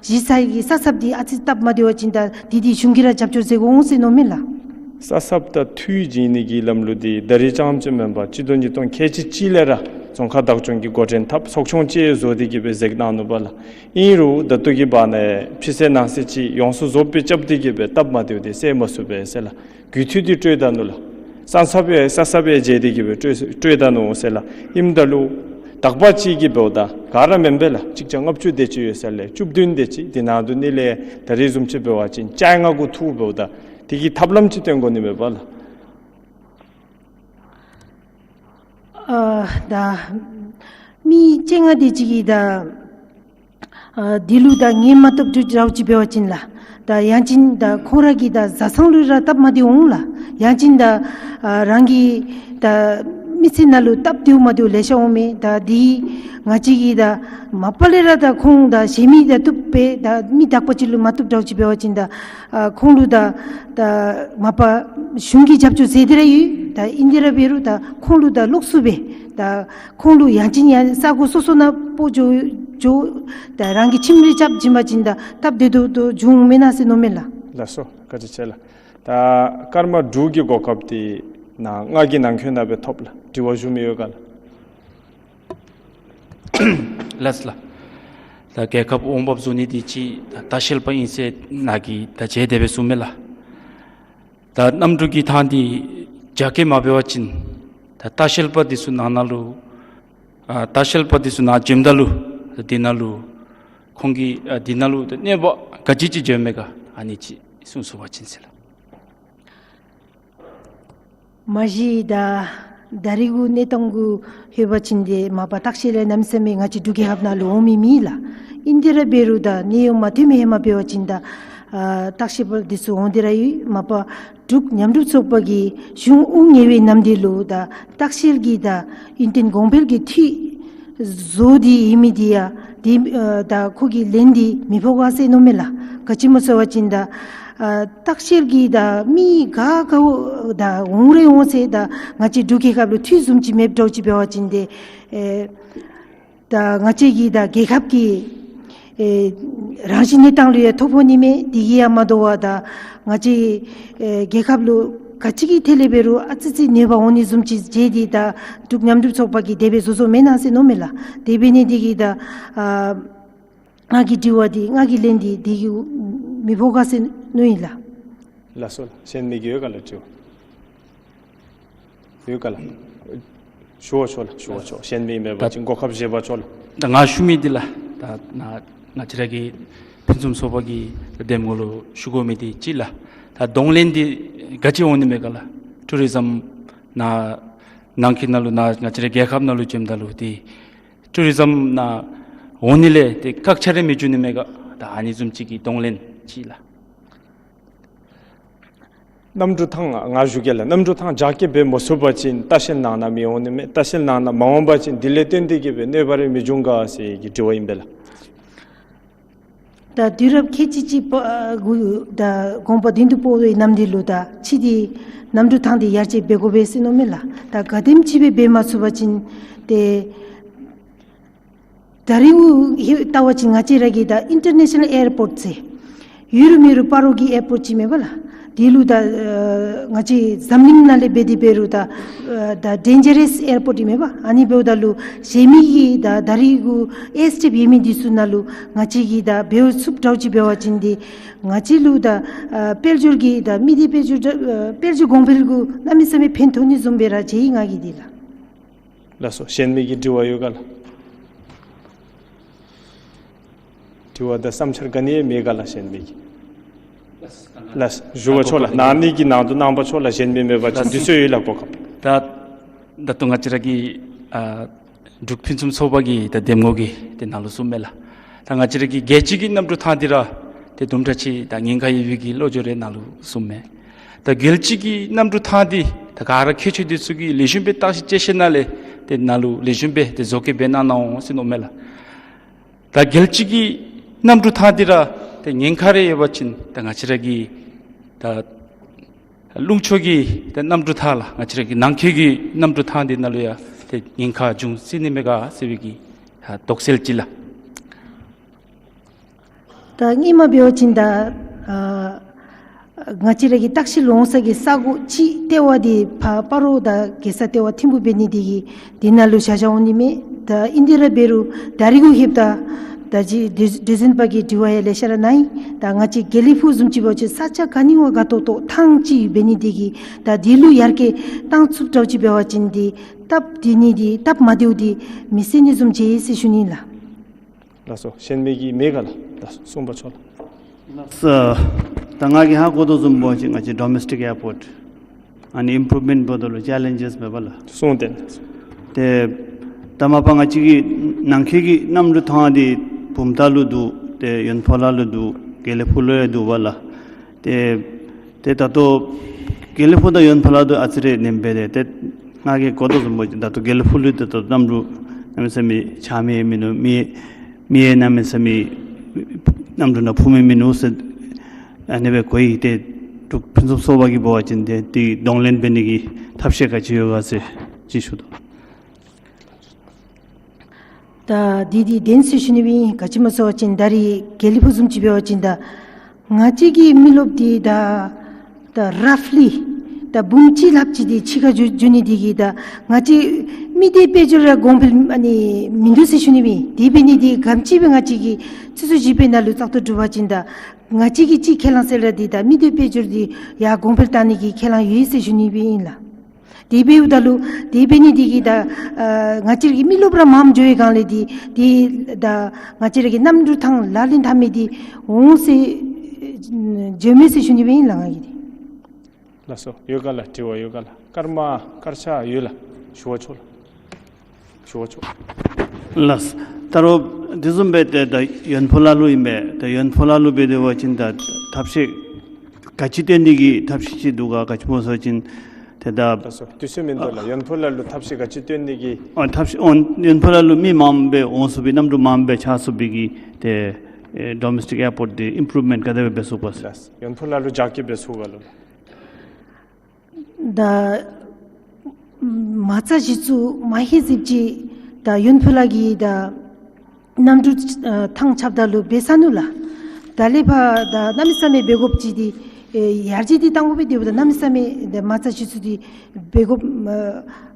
གཞི་ས་གི་ས་སབ་འདི་ཨ་ཙི་སྟབས་མ་བདེ་བ་ཅིན་ད་འདི་འདི་གཞུང་གིས་ར་རྒྱབ་སྐྱོར་མཛད་དགོ་འོང་ཟེར་མནོཝ་མས་ལགས། ས་སབ་དང་འཐུས་བྱིན་ནི་གི་ལམ་ལུགས་འདི་ད་རེས་རྐྱངམ་ཅིག་མེན་པར་སྤྱི་ལོ་ཉིས་སྟོང་ཁལ་གཅིག་གཅིག་ལས་ར་རྫོང་ཁག་བདག་སྐྱོང་གི་འགོ་འདྲེན་འཐབ་ཚོགས་ཆུང་ཅིག་བཟོ་སྟེ་གི་སྦེ་མཛད་གནང་ནུག་པ་ལགས། ཨིན་རུང་ད་ལྟོ་གི་བར་ན་ཕྱི་གསལ་ནང་གསལ་ཅིག་ཡོངས་སུ་རྫོགསཔ་སྦེ་རྐྱབ་སྟེ་གི་སྦེ་སྟབས་མ་བདེཝ་འདི་སེལ་མ་ཚུགས་པས་ཟེར་ལགས། རྒུད་འཐུས་འདི་སྤྲོད་ད་ནུག་ལགས། ས་སབ་ཡང་ས་སབ་ཡང་བརྗེ་སྟེ་གི་སྦེ་སྤྲོད་སྤྲོད་ད་ནུག་ཟེར་ལགས། ཨིནམ་ད་ལུ་དག་པ་ཅིག་གིས་འབདཝ་ད་ག་ར་མེན་པས་ལགས། གཅིག་བརྒྱ་ལྔ་བཅུ་དེ་ཅིག་ཡོད་ས་ལས་བཅུ་བདུན་དེ་ཅིག་འདི་ནང་དུ་ནི་ལས་ད་རེས་བཟུམ་ཅིག་འབད་བ་ཅིན་བཅོ་ལྔ་གུ་ཐུག་འབདཝ་ད་དེ་གི་ཐབས་ལམ་ཅིག་སྟོན་དགོ་ནི་མས་པ་ལགས། ཨ་ད་མི་བཅོ་ལྔ་དེ་ཅིག་གིས་ད་ཨ་འདི་ལུ་ད་ངལ་མ་བཏུབ་འདྲཝ་ཅིག་འབད་བ་ཅིན་ལགས། ད་ཡང་ཅིན་ད་ཁོང་ར་གི་ད་བཟའ་ཚང་ལུ་ར་སྟབས་མ་བདེཝ་འོང་ལགས། ཡང་ཅིན་ད་ཨ་རང་གི་ད་མི་ཚེ་ནང་ལུ་སྟབས་བདེཝ་མ་བདེཝ་ལེ་ཤ་འོང་མས། ད་འདི་ང་བཅས་ཀྱིས་ད་མ་པ་ལས་ར་ད་ཁོང་ད་གཞན་མི་ད་བཏུབ་པས། ད་མི་དག་པ་ཅིག་ལུ་མ་བཏུབ་འདྲཝ་ཅིག་འབད་བ་ཅིན་ད་ཨ་ཁོང་ལུ་ད་ད་མ་པ་གཞུང་གིས་རྒྱབ་སྐྱོར་མཛད་དེ་ར་ཡོད། ད་ཨིན་དེ་ར་འབད་རུང་ད་ཁོང་ལུ་ད་ལོགས་སུ་སྦེ་ད་ཁོང་ལུ་ཡང་ཅིན་ཡང་ས་གོ་སོ་སོ་ནང་སྤོ་འགྱོ་འགྱོ་ད་རང་གི་ཁྱིམ་རེ་རྐྱབ་བྱིན་པ་ཅིན་ད་སྟབས་བདེ་ཏོག་ཏོ་འབྱུང་མེན་ན་ཟེར་མནོཝ་མས་ལགས། ལགས་སོ། བཀའ་དྲིན་ཆེ་ལགས། ད་སྐར་མ་དྲུག་གི་གོ་སྐབས་འདི་ནཱ་ལྔ་གི་ནང་འཁོད་ནང་སྦེ་ཐོབ་ལགས། དྲི་བ་ཞུ་མི་ཡོད་ག་ལགས། ལགས་ལགས། ད་རྒྱལ་ཁབ་འོང་འབབ་བཟོ་ནི་འདི་ཅིག་ད་ལྟ་བཤལ་པ་ཨིན་ཟེར་ནཱ་གིས་ད་རྗེས་དེ་སྦེ་གསུངམ་མས་ལགས། ད་གནམ་གྲུ་གི་ཐང་འདི་རྒྱ་སྐྱེད་མ་འབད་བ་ཅིན་ད་ལྟ་བཤལ་པ་འདི་ཚུ་ནང་ན་ལུ་ཨ་ལྟ་བཤལ་པ་འདི་ཚུ་ནཱ་བྱོནམ་ད་ལུ་འདི་ནང་ལུ་ཁོང་གིས་ཨ་འདི་ནང་ལུ་ད་གནོད་པ་ག་ཅི་ཅིག་བྱུངམ་མས་ག། ཨ་ནི་ཅིག་གསུང་ཚུགས་པ་ཅིན་ཟེར་ལགས། མ་གཞི་ད་ད་རེས་ཀྱི་གནས་སྟངས་གུ་ལྷོད་པ་ཅིན་ཏེ་མ་པ་ལྟ་བཤལ་ལས་གནམ་མེད་ས་མེད་ང་བཅས་འབྲུག་རྒྱལ་ཁབ་ནང་ལུ་འོང་མི་མེད་ལགས། ཨིན་དེ་ར་འབད་རུང་ད་གནས་ཡུལ་མ་ཐོན་མི་ཧེ་མ་འབད་བ་ཅིན་ད་ཨ་ལྟ་བཤལ་པ་འདི་ཚུ་འོང་སྟེ་ར་ཡོད། མ་པ་འབྲུག་མཉམ་འབྲུག་ཚོགས་པ་གིས་གཞུང་དབུ་བརྙེས་པའི་ནམ་དུས་ལུ་ད་ལྟ་བཤལ་གྱི་ད་ཡུན་བརྟན་གོང་འཕེལ་གྱི་འཐུས་བཟོ་སྟེ་ཡོད་མི་འདི་ཡང་འདི་ཨ་ད་ཁོ་གི་ལན་འདི་མི་ཕོག་ག་ཟེར་མནོཝ་མས་ལགས། ག་ཅི་སྨོ་ཟེར་བ་ཅིན་ད་ཨ་ལྟ་བཤལ་གྱི་ད་མི་ག་ག་བོ་ད་འོང་རེ་འོང་ཟེར་ད་ང་བཅས་འབྲུག་རྒྱལ་ཁབ་ལུ་འཐུས་བཟུམ་ཅིག་མེདཔ་འདྲཝ་ཅིག་འབད་བ་ཅིན་ཏེ་ཨེ་ད་ང་བཅས་ཀྱི་ད་རྒྱལ་ཁབ་ཀྱི་ཨེ་རང་བཞིན་གནས་སྟངས་ལུ་ཡང་ཐོ་ཕོག་ནི་མས། དེ་གིས་ཡང་མ་དོ་བར་ད་ང་བཅས་ཨེ་རྒྱལ་ཁབ་ལུ་ག་ཅི་གི་ཐད་ལས་འབད་རུང་ཨ་ཙི་ཙི་གནོད་པ་འོང་ནི་བཟུམ་ཅིག་བྱས་ཏེ་ད་འབྲུག་མཉམ་འབྲུག་ཚོགས་པ་གིས་དེ་སྦེ་བཟོ་བཟོཝ་མེན་ན་ཟེར་མནོཝ་མས་ལགས། དེ་འབད་ནི་འདི་གིས་ད་ཨ་ང་གི་དྲི་བ་འདི་ང་གི་ལན་འདི་འདི་གིས་མི་ཕོག་ག་ཟེར་མནོཝ་ཨིན་ལགས། ལགས་སོ་ལགས། གཞན་མི་གི་ཡོད་ག་ལགས་དྲི་བ། ཡོད་ག་ལགས། ཞུ་བ་ཆོག་ལགས། ཞུ་བ་ཆོག། གཞན་མི་མེད་པ་ཅིན་གོ་སྐབས་བཞེས་པ་ཆོག་ལགས། ད་ང་ཞུ་མི་འདི་ལགས། ད་ང་ང་བཅས་ར་གི་ཕུན་སུམ་ཚོགས་པ་གི་འདེམས་ངོ་ལུ་ཞུ་དགོ་མི་འདི་ཅིག་ལགས། ད་གདོང་ལེན་འདི་ག་ཅི་འོང་ནི་མས་ག་ལགས། ཊུ་རི་ཛམ་ནང་ནང་འཁོད་ནང་ལུ་ནཱ་ང་བཅས་ར་རྒྱལ་ཁབ་ནང་ལུ་བྱོནམ་ད་ལུ་ཏེ་ཊུ་རི་ཛམ་ནང་འོང་ནི་ལས་ཏེ་བཀག་ཆ་རེ་མི་འབྱུང་ནི་མས་ག། ད་ཨ་ནི་བཟུམ་ཅིག་གི་གདོང་ལེན་ཅིག་ལགས། གནམ་གྲུ་ཐང་ང་ཞུ་གེ་ལགས། གནམ་གྲུ་ཐང་རྒྱ་སྐྱེད་འབད་མ་ཚུགས་པ་ཅིན་ལྟ་བཤལ་ནང་ན་མི་འོང་ནི་མས། ལྟ་བཤལ་ནང་ན་མ་འོང་པ་ཅིན་དེ་ལས་བརྟེན་ཏེ་གི་སྦེ་གནོད་པ་རེ་མི་འབྱུང་ག་ཟེར་གྱི་དྲི་བ་ཨིན་པས་ལགས། ད་དུས་རབས་ཁལ་གཅིག་གཅིག་པ་གུ་ད་དགོངས་པ་བདུན་དུ་སྤོ་བའི་གནམ་འདི་ལུ་ད་ཕྱི་འདི་གནམ་གྲུ་ཐང་འདི་ཡར་རྒྱས་འབད་དགོ་པས་ཟེར་མནོཝ་མས་ལགས། ད་ག་དེམ་ཅིག་སྦེ་འབད་མ་ཚུགས་པ་ཅིན་ཏེ་ད་རིས་ལྟ་བ་ཅིན་ང་བཅས་ར་གི་ད་ཨིན་ཊར་ནེ་ཤ་ནཱལ་ཨེར་པོརཊ་ཟེར་ཡུལ་མི་རུ་སྤ་རོ་གི་ཨེར་པོརཊ་ཅིག་མེན་པ་ལགས། དེ་ལུ་ད་ང་བཅས་འཛམ་གླིང་ནང་ལས་འབད་དེ་འབད་རུང་ད་ད་ཌེན་ཇར་རེསི་ཨེར་པོརཊ་ཨིན་མས་པ། ཨ་ནི་འབདཝ་ད་ལུ་གཞན་མི་གི་ད་ད་རིས་གུ་ཨེར་སི་ཊེབ་ཡོད་མི་འདི་ཚུ་ནང་ལུ་ང་བཅས་ཀྱིས་ད་འབད་ཚུགསཔ་འདྲཝ་ཅིག་འབད་བ་ཅིན་ཏེ་ང་བཅས་ལུ་ད་དཔལ་འབྱོར་གྱི་ད་མི་སྡེ་དཔལ་འབྱོར་དཔལ་འབྱོར་གོང་འཕེལ་གུ་གནམ་མེད་ས་མེད་ཕན་ཐོགས་ནི་བཟུམ་སྦེ་ར་མཇལ་ཡི་ང་གིས་འདི་ལགས། ལགས་སོ། གཞན་མི་གི་དྲི་བ་ཡོད་ག་ལགས། དྲི་བ་དང་བསམ་འཆར་ག་ནི་ཡང་མེད་ག་ལགས་གཞན་མི་གི། ལགས་ཞུ་བ་ཆོག་ལགས། ནཱ་ནི་གི་ནང་དུ་གནང་བ་ཆོག་ལགས། གཞན་མི་མེད་པ་ཅིན་དུས་ཚོད་ཡོད་ལགས་གོ་སྐབས། ད་ད་ལྟོ་ང་བཅས་ར་གི་ཨ་འབྲུག་ཕུན་སུམ་ཚོགས་པ་གི་ད་འདེམས་ངོ་གིས་ཏེ་ནཱ་ལུ་གསུངམ་མས་ལགས། ད་ང་བཅས་ར་གི་རྒྱལ་སྤྱི་གི་གནམ་གྲུ་ཐང་འདི་ར་ཏེ་དུམ་གྲ་ཅིག་ད་ཉེན་ཁ་ཡོད་པའི་གི་བློ་འགྱོད་རེ་ནཱ་ལུ་གསུངམ་མས། ད་རྒྱལ་སྤྱི་གི་གནམ་གྲུ་ཐང་འདི་ད་ག་ར་མཁས་མཆོག་འདི་ཚུ་གིས་ལེགས་ཤོམ་སྦེ་བརྟག་ཞིབ་དཔྱད་ཞིནམ་ལས་ཏེ་ནཱ་ལུ་ལེགས་ཤོམ་སྦེ་ཏེ་བཟོ་བཀོད་འབད་གནང་གནང་འོང་ཟེར་མནོཝ་མས་ལགས། ད་རྒྱལ་སྤྱི་གི་གནམ་གྲུ་ཐང་འདི་ར་ཏེ་ཉེན་ཁ་རེ་ཡོད་པ་ཅིན་ད་ང་བཅས་ར་གི་ད་ལུང་ཕྱོགས་ཀྱི་ད་གནམ་གྲུ་ཐང་ལགས། ང་བཅས་ར་གི་ནང་འཁོད་ཀྱི་གནམ་གྲུ་ཐང་འདི་ནང་ལུ་ཡང་ཏེ་ཉེན་ཁ་འབྱུང་སྲིད་ནི་མས་ག་ཟེར་བའི་གི་ད་དོགས་སེལ་ཅིག་ལགས། ད་སྔོན་མ་འབད་བ་ཅིན་ད་ཨ་ང་བཅས་ར་གི་བརྟག་ཞིབ་ལུ་འོང་ས་གི་ས་གོ་ཅིག་ལྟེ་བ་འདི་ཕར་སྤ་རོ་དང་རྒྱལ་ས་ལྟེ་བ་ཐིམ་ཕུག་འབད་ནི་འདི་གིས་འདི་ནང་ལུ་བཞག་བཞགཔ་འོང་ནི་མས། ད་ཨིན་ཏེ་ར་འབད་རུང་ད་རིས་གུ་ལྷོདཔ་ད་ད་ཅི་འདི་འདི་བཟུམ་པའི་གི་དྲི་བ་ཡང་ལེ་ཤ་ར་གནང་ཡི། ད་ང་བཅས་དགེ་ལེགས་ཕུག་བཟུམ་ཅིག་འབད་བ་ཅིན་ས་ཆ་ག་ནི་བ་དགའ་ཏོག་ཏོ་ཐང་ཅིག་འབད་ནི་འདི་གིས་ད་འདི་ལུ་ཡར་རྒྱས་གཏང་ཚུགསཔ་འདྲཝ་ཅིག་འབད་བ་ཅིན་འདི་སྟབས་བདེ་ནི་འདི་སྟབས་མ་བདེཝ་འདི་མི་སྲིད་ནི་བཟུམ་མཇལ་ཡི་ཟེར་ཞུ་ནི་ལགས། ལགས་སོ། གཞན་མི་གི་མེད་ག་ལགས། ལགས་སོ། གསུངས་པ་ཆོག་ལགས། ལགས་སོ། ད་ང་གིས་ཧ་གོ་དོ་བཟུམ་འབད་བ་ཅིན་ང་བཅས་ཌོ་མེ་སི་ཊིག་ཨེར་པོརཊ་ཨ་ནི་ཨིམ་པུརུབ་མེནཊ་འབདཝ་ད་ལུ་ཅེ་ལེནཇེསི་མེད་པ་ལགས། གསུངས་ཏེ། ཏེ་ད་མ་པ་ང་བཅས་ཀྱི་ནང་འཁོད་ཀྱི་གནམ་གྲུ་ཐང་འདི་བུམ་ཐང་ལུ་འདུག། ཏེ་ཡོན་ཕོ་ལ་ལུ་འདུག། དགེ་ལེགས་ཕུག་ལུ་ཡང་འདུག་པ་ལགས། ཏེ་ཏེ་ད་ལྟོ་དགེ་ལེགས་ཕུག་དང་ཡོན་ཕོ་ལ་འདི་ཨ་ཙི་རེ་ཉེ་སྦེ་ཏེ་ཏེ་ང་གིས་གོ་དོ་བཟུམ་འབད་བ་ཅིན་ད་ལྟོ་དགེ་ལེགས་ཕུག་ལུ་ཏེ་ད་ལྟོ་གནམ་གྲུ་གནམ་མེད་ས་མེད་འཕྱར་མི་མིན་ནུག། མི་མི་གནམ་མེད་ས་མེད་གནམ་གྲུ་ནང་འཕུར་མི་མིན་ནུག་ཟེར་ཨ་ནི་སྦེ་གོ་ཡི། ཏེ་འབྲུག་ཕུན་སུམ་ཚོགས་པ་གིས་འབད་བ་ཅིན་ཏེ་འདི་གདོང་ལེན་འབད་ནི་གི་ཐབས་ཤེས་ག་ཅི་ཡོད་ག་ཟེར་ཅིག་ཞུ་དོ། ད་འདི་འདི་བདེན་ཟེར་ཞུ་ནི་སྦེ་ཨིན། ག་ཅི་སྨོ་ཟེར་བ་ཅིན་ད་རིས་དགེ་ལེགས་ཕུག་བཟུམ་ཅིག་འབད་བ་ཅིན་ད་ང་བཅས་ཀྱི་མི་རློབས་འདི་ད་ད་རཕ་ལི་ད་འབུམ་གཅིག་ལྷགཔ་ཅིག་འདི་ཕྱི་ཁར་འགྱོ་འགྱོ་ནི་འདི་གིས་ད་ང་བཅས་མི་སྡེ་དཔལ་འབྱོར་ར་གོང་འཕེལ་ཨ་ནི་མིན་འདུག་ཟེར་ཞུ་ནི་སྦེ་ཨིན། དེ་འབད་ནི་འདི་ག་དེམ་ཅིག་སྦེ་ང་བཅས་ཀྱིས་ཚུད་ཚུད་ཅིག་འབད་ནཱ་ལུ་བཙག་འཐུ་གྲུབ་པ་ཅིན་ད་ང་བཅས་ཀྱི་ཅིག་ཁས་བླངས་ཟེར་ར་འདི་ད་མི་སྡེ་དཔལ་འབྱོར་འདི་ཡར་གོང་འཕེལ་གཏང་ནི་གི་ཁས་བླངས་ཡོད་ཟེར་ཞུ་ནི་སྦེ་ཨིན་ལགས། དེ་འབདཝ་ད་ལུ་དེ་འབད་ནི་འདི་གིས་ད་ཨ་ང་བཅས་ར་གི་མི་རློབས་ར་མངམ་འགྱོ་བའི་སྒང་ལས་འདི་འདི་ད་ང་བཅས་ར་གི་གནམ་གྲུ་ཐང་ལག་ལེན་འཐབ་མི་འདི་འོང་ཟེར་འགྱོཝ་མས་ཟེར་ཞུ་ནི་སྦེ་ཨིན་ལགས་ང་གིས་འདི། ལགས་སོ། ཡོད་ག་ལགས། དྲི་བ་ཡོད་ག་ལགས། སྐར་མ་སྐར་ཆ་ཡོད་ལགས། ཞུ་བ་ཆོག་ལགས། ཞུ་བ་ཆོག། ལགས། ད་རུང་དེ་བཟུམ་སྦེ་ཏེ་ད་ཡོན་ཕོ་ལ་ལུ་ཨིན་པས། ད་ཡོན་ཕོ་ལ་ལུ་འབད་དེ་འབད་བ་ཅིན་ད་ཐབས་ཤེས་ག་ཅི་བཏོན་ནི་གི་ཐབས་ཤེས་ཅིག་འདུག་ག། ག་ཅི་སྨོ་ཟེར་བ་ཅིན་ཏེ་ད་ལགས་སོ། དུས་ཚོད་མིན་འདུག་ལགས། ཡོན་ཕོ་ལ་ལུ་ཐབས་ཤེས་ག་ཅི་བཏོན་ནི་གི། ཨ་ཐབས་ཤེས་ཨོ་ཡོན་ཕོ་ལ་ལུ་མི་མངམ་སྦེ་འོང་ཚུགས་པའི་གནམ་གྲུ་མངམ་སྦེ་འཕྱར་ཚུགས་པའི་གི་ཏེ་ཨེ་ཌོ་མེ་སི་ཊིག་ཨེར་པོརཊ་འདི་ཨིམ་པུརུབ་མེནཊ་ག་དེ་སྦེ་འབད་ཚུགས་པ་ཟེར། ལགས། ཡོན་ཕོ་ལ་ལུ་རྒྱ་སྐྱེད་འབད་ཚུགས་ག་ལོ། ད་མ་རྩ་གཞི་བཙུགས་མ་ཧེ་ཟིབ་ཅིག་ད་ཡོན་ཕོ་ལ་གི་ད་གནམ་གྲུ་ཨ་ཐང་རྐྱབ་ད་ལུ་འབད་ཚར་ནུག་ལགས། ད་ལས་ཕར་ད་གནམ་མེད་ས་མེད་འབད་དགོཔ་ཅིག་འདི་ཨེ་ཡར་རྒྱས་འདི་གཏང་དགོ་པས། དེ་འབདཝ་ད་གནམ་མེད་ས་མེད་ད་མ་རྩ་གཞི་བཙུགས་འདི་འབད་དགོཔ་ཨ་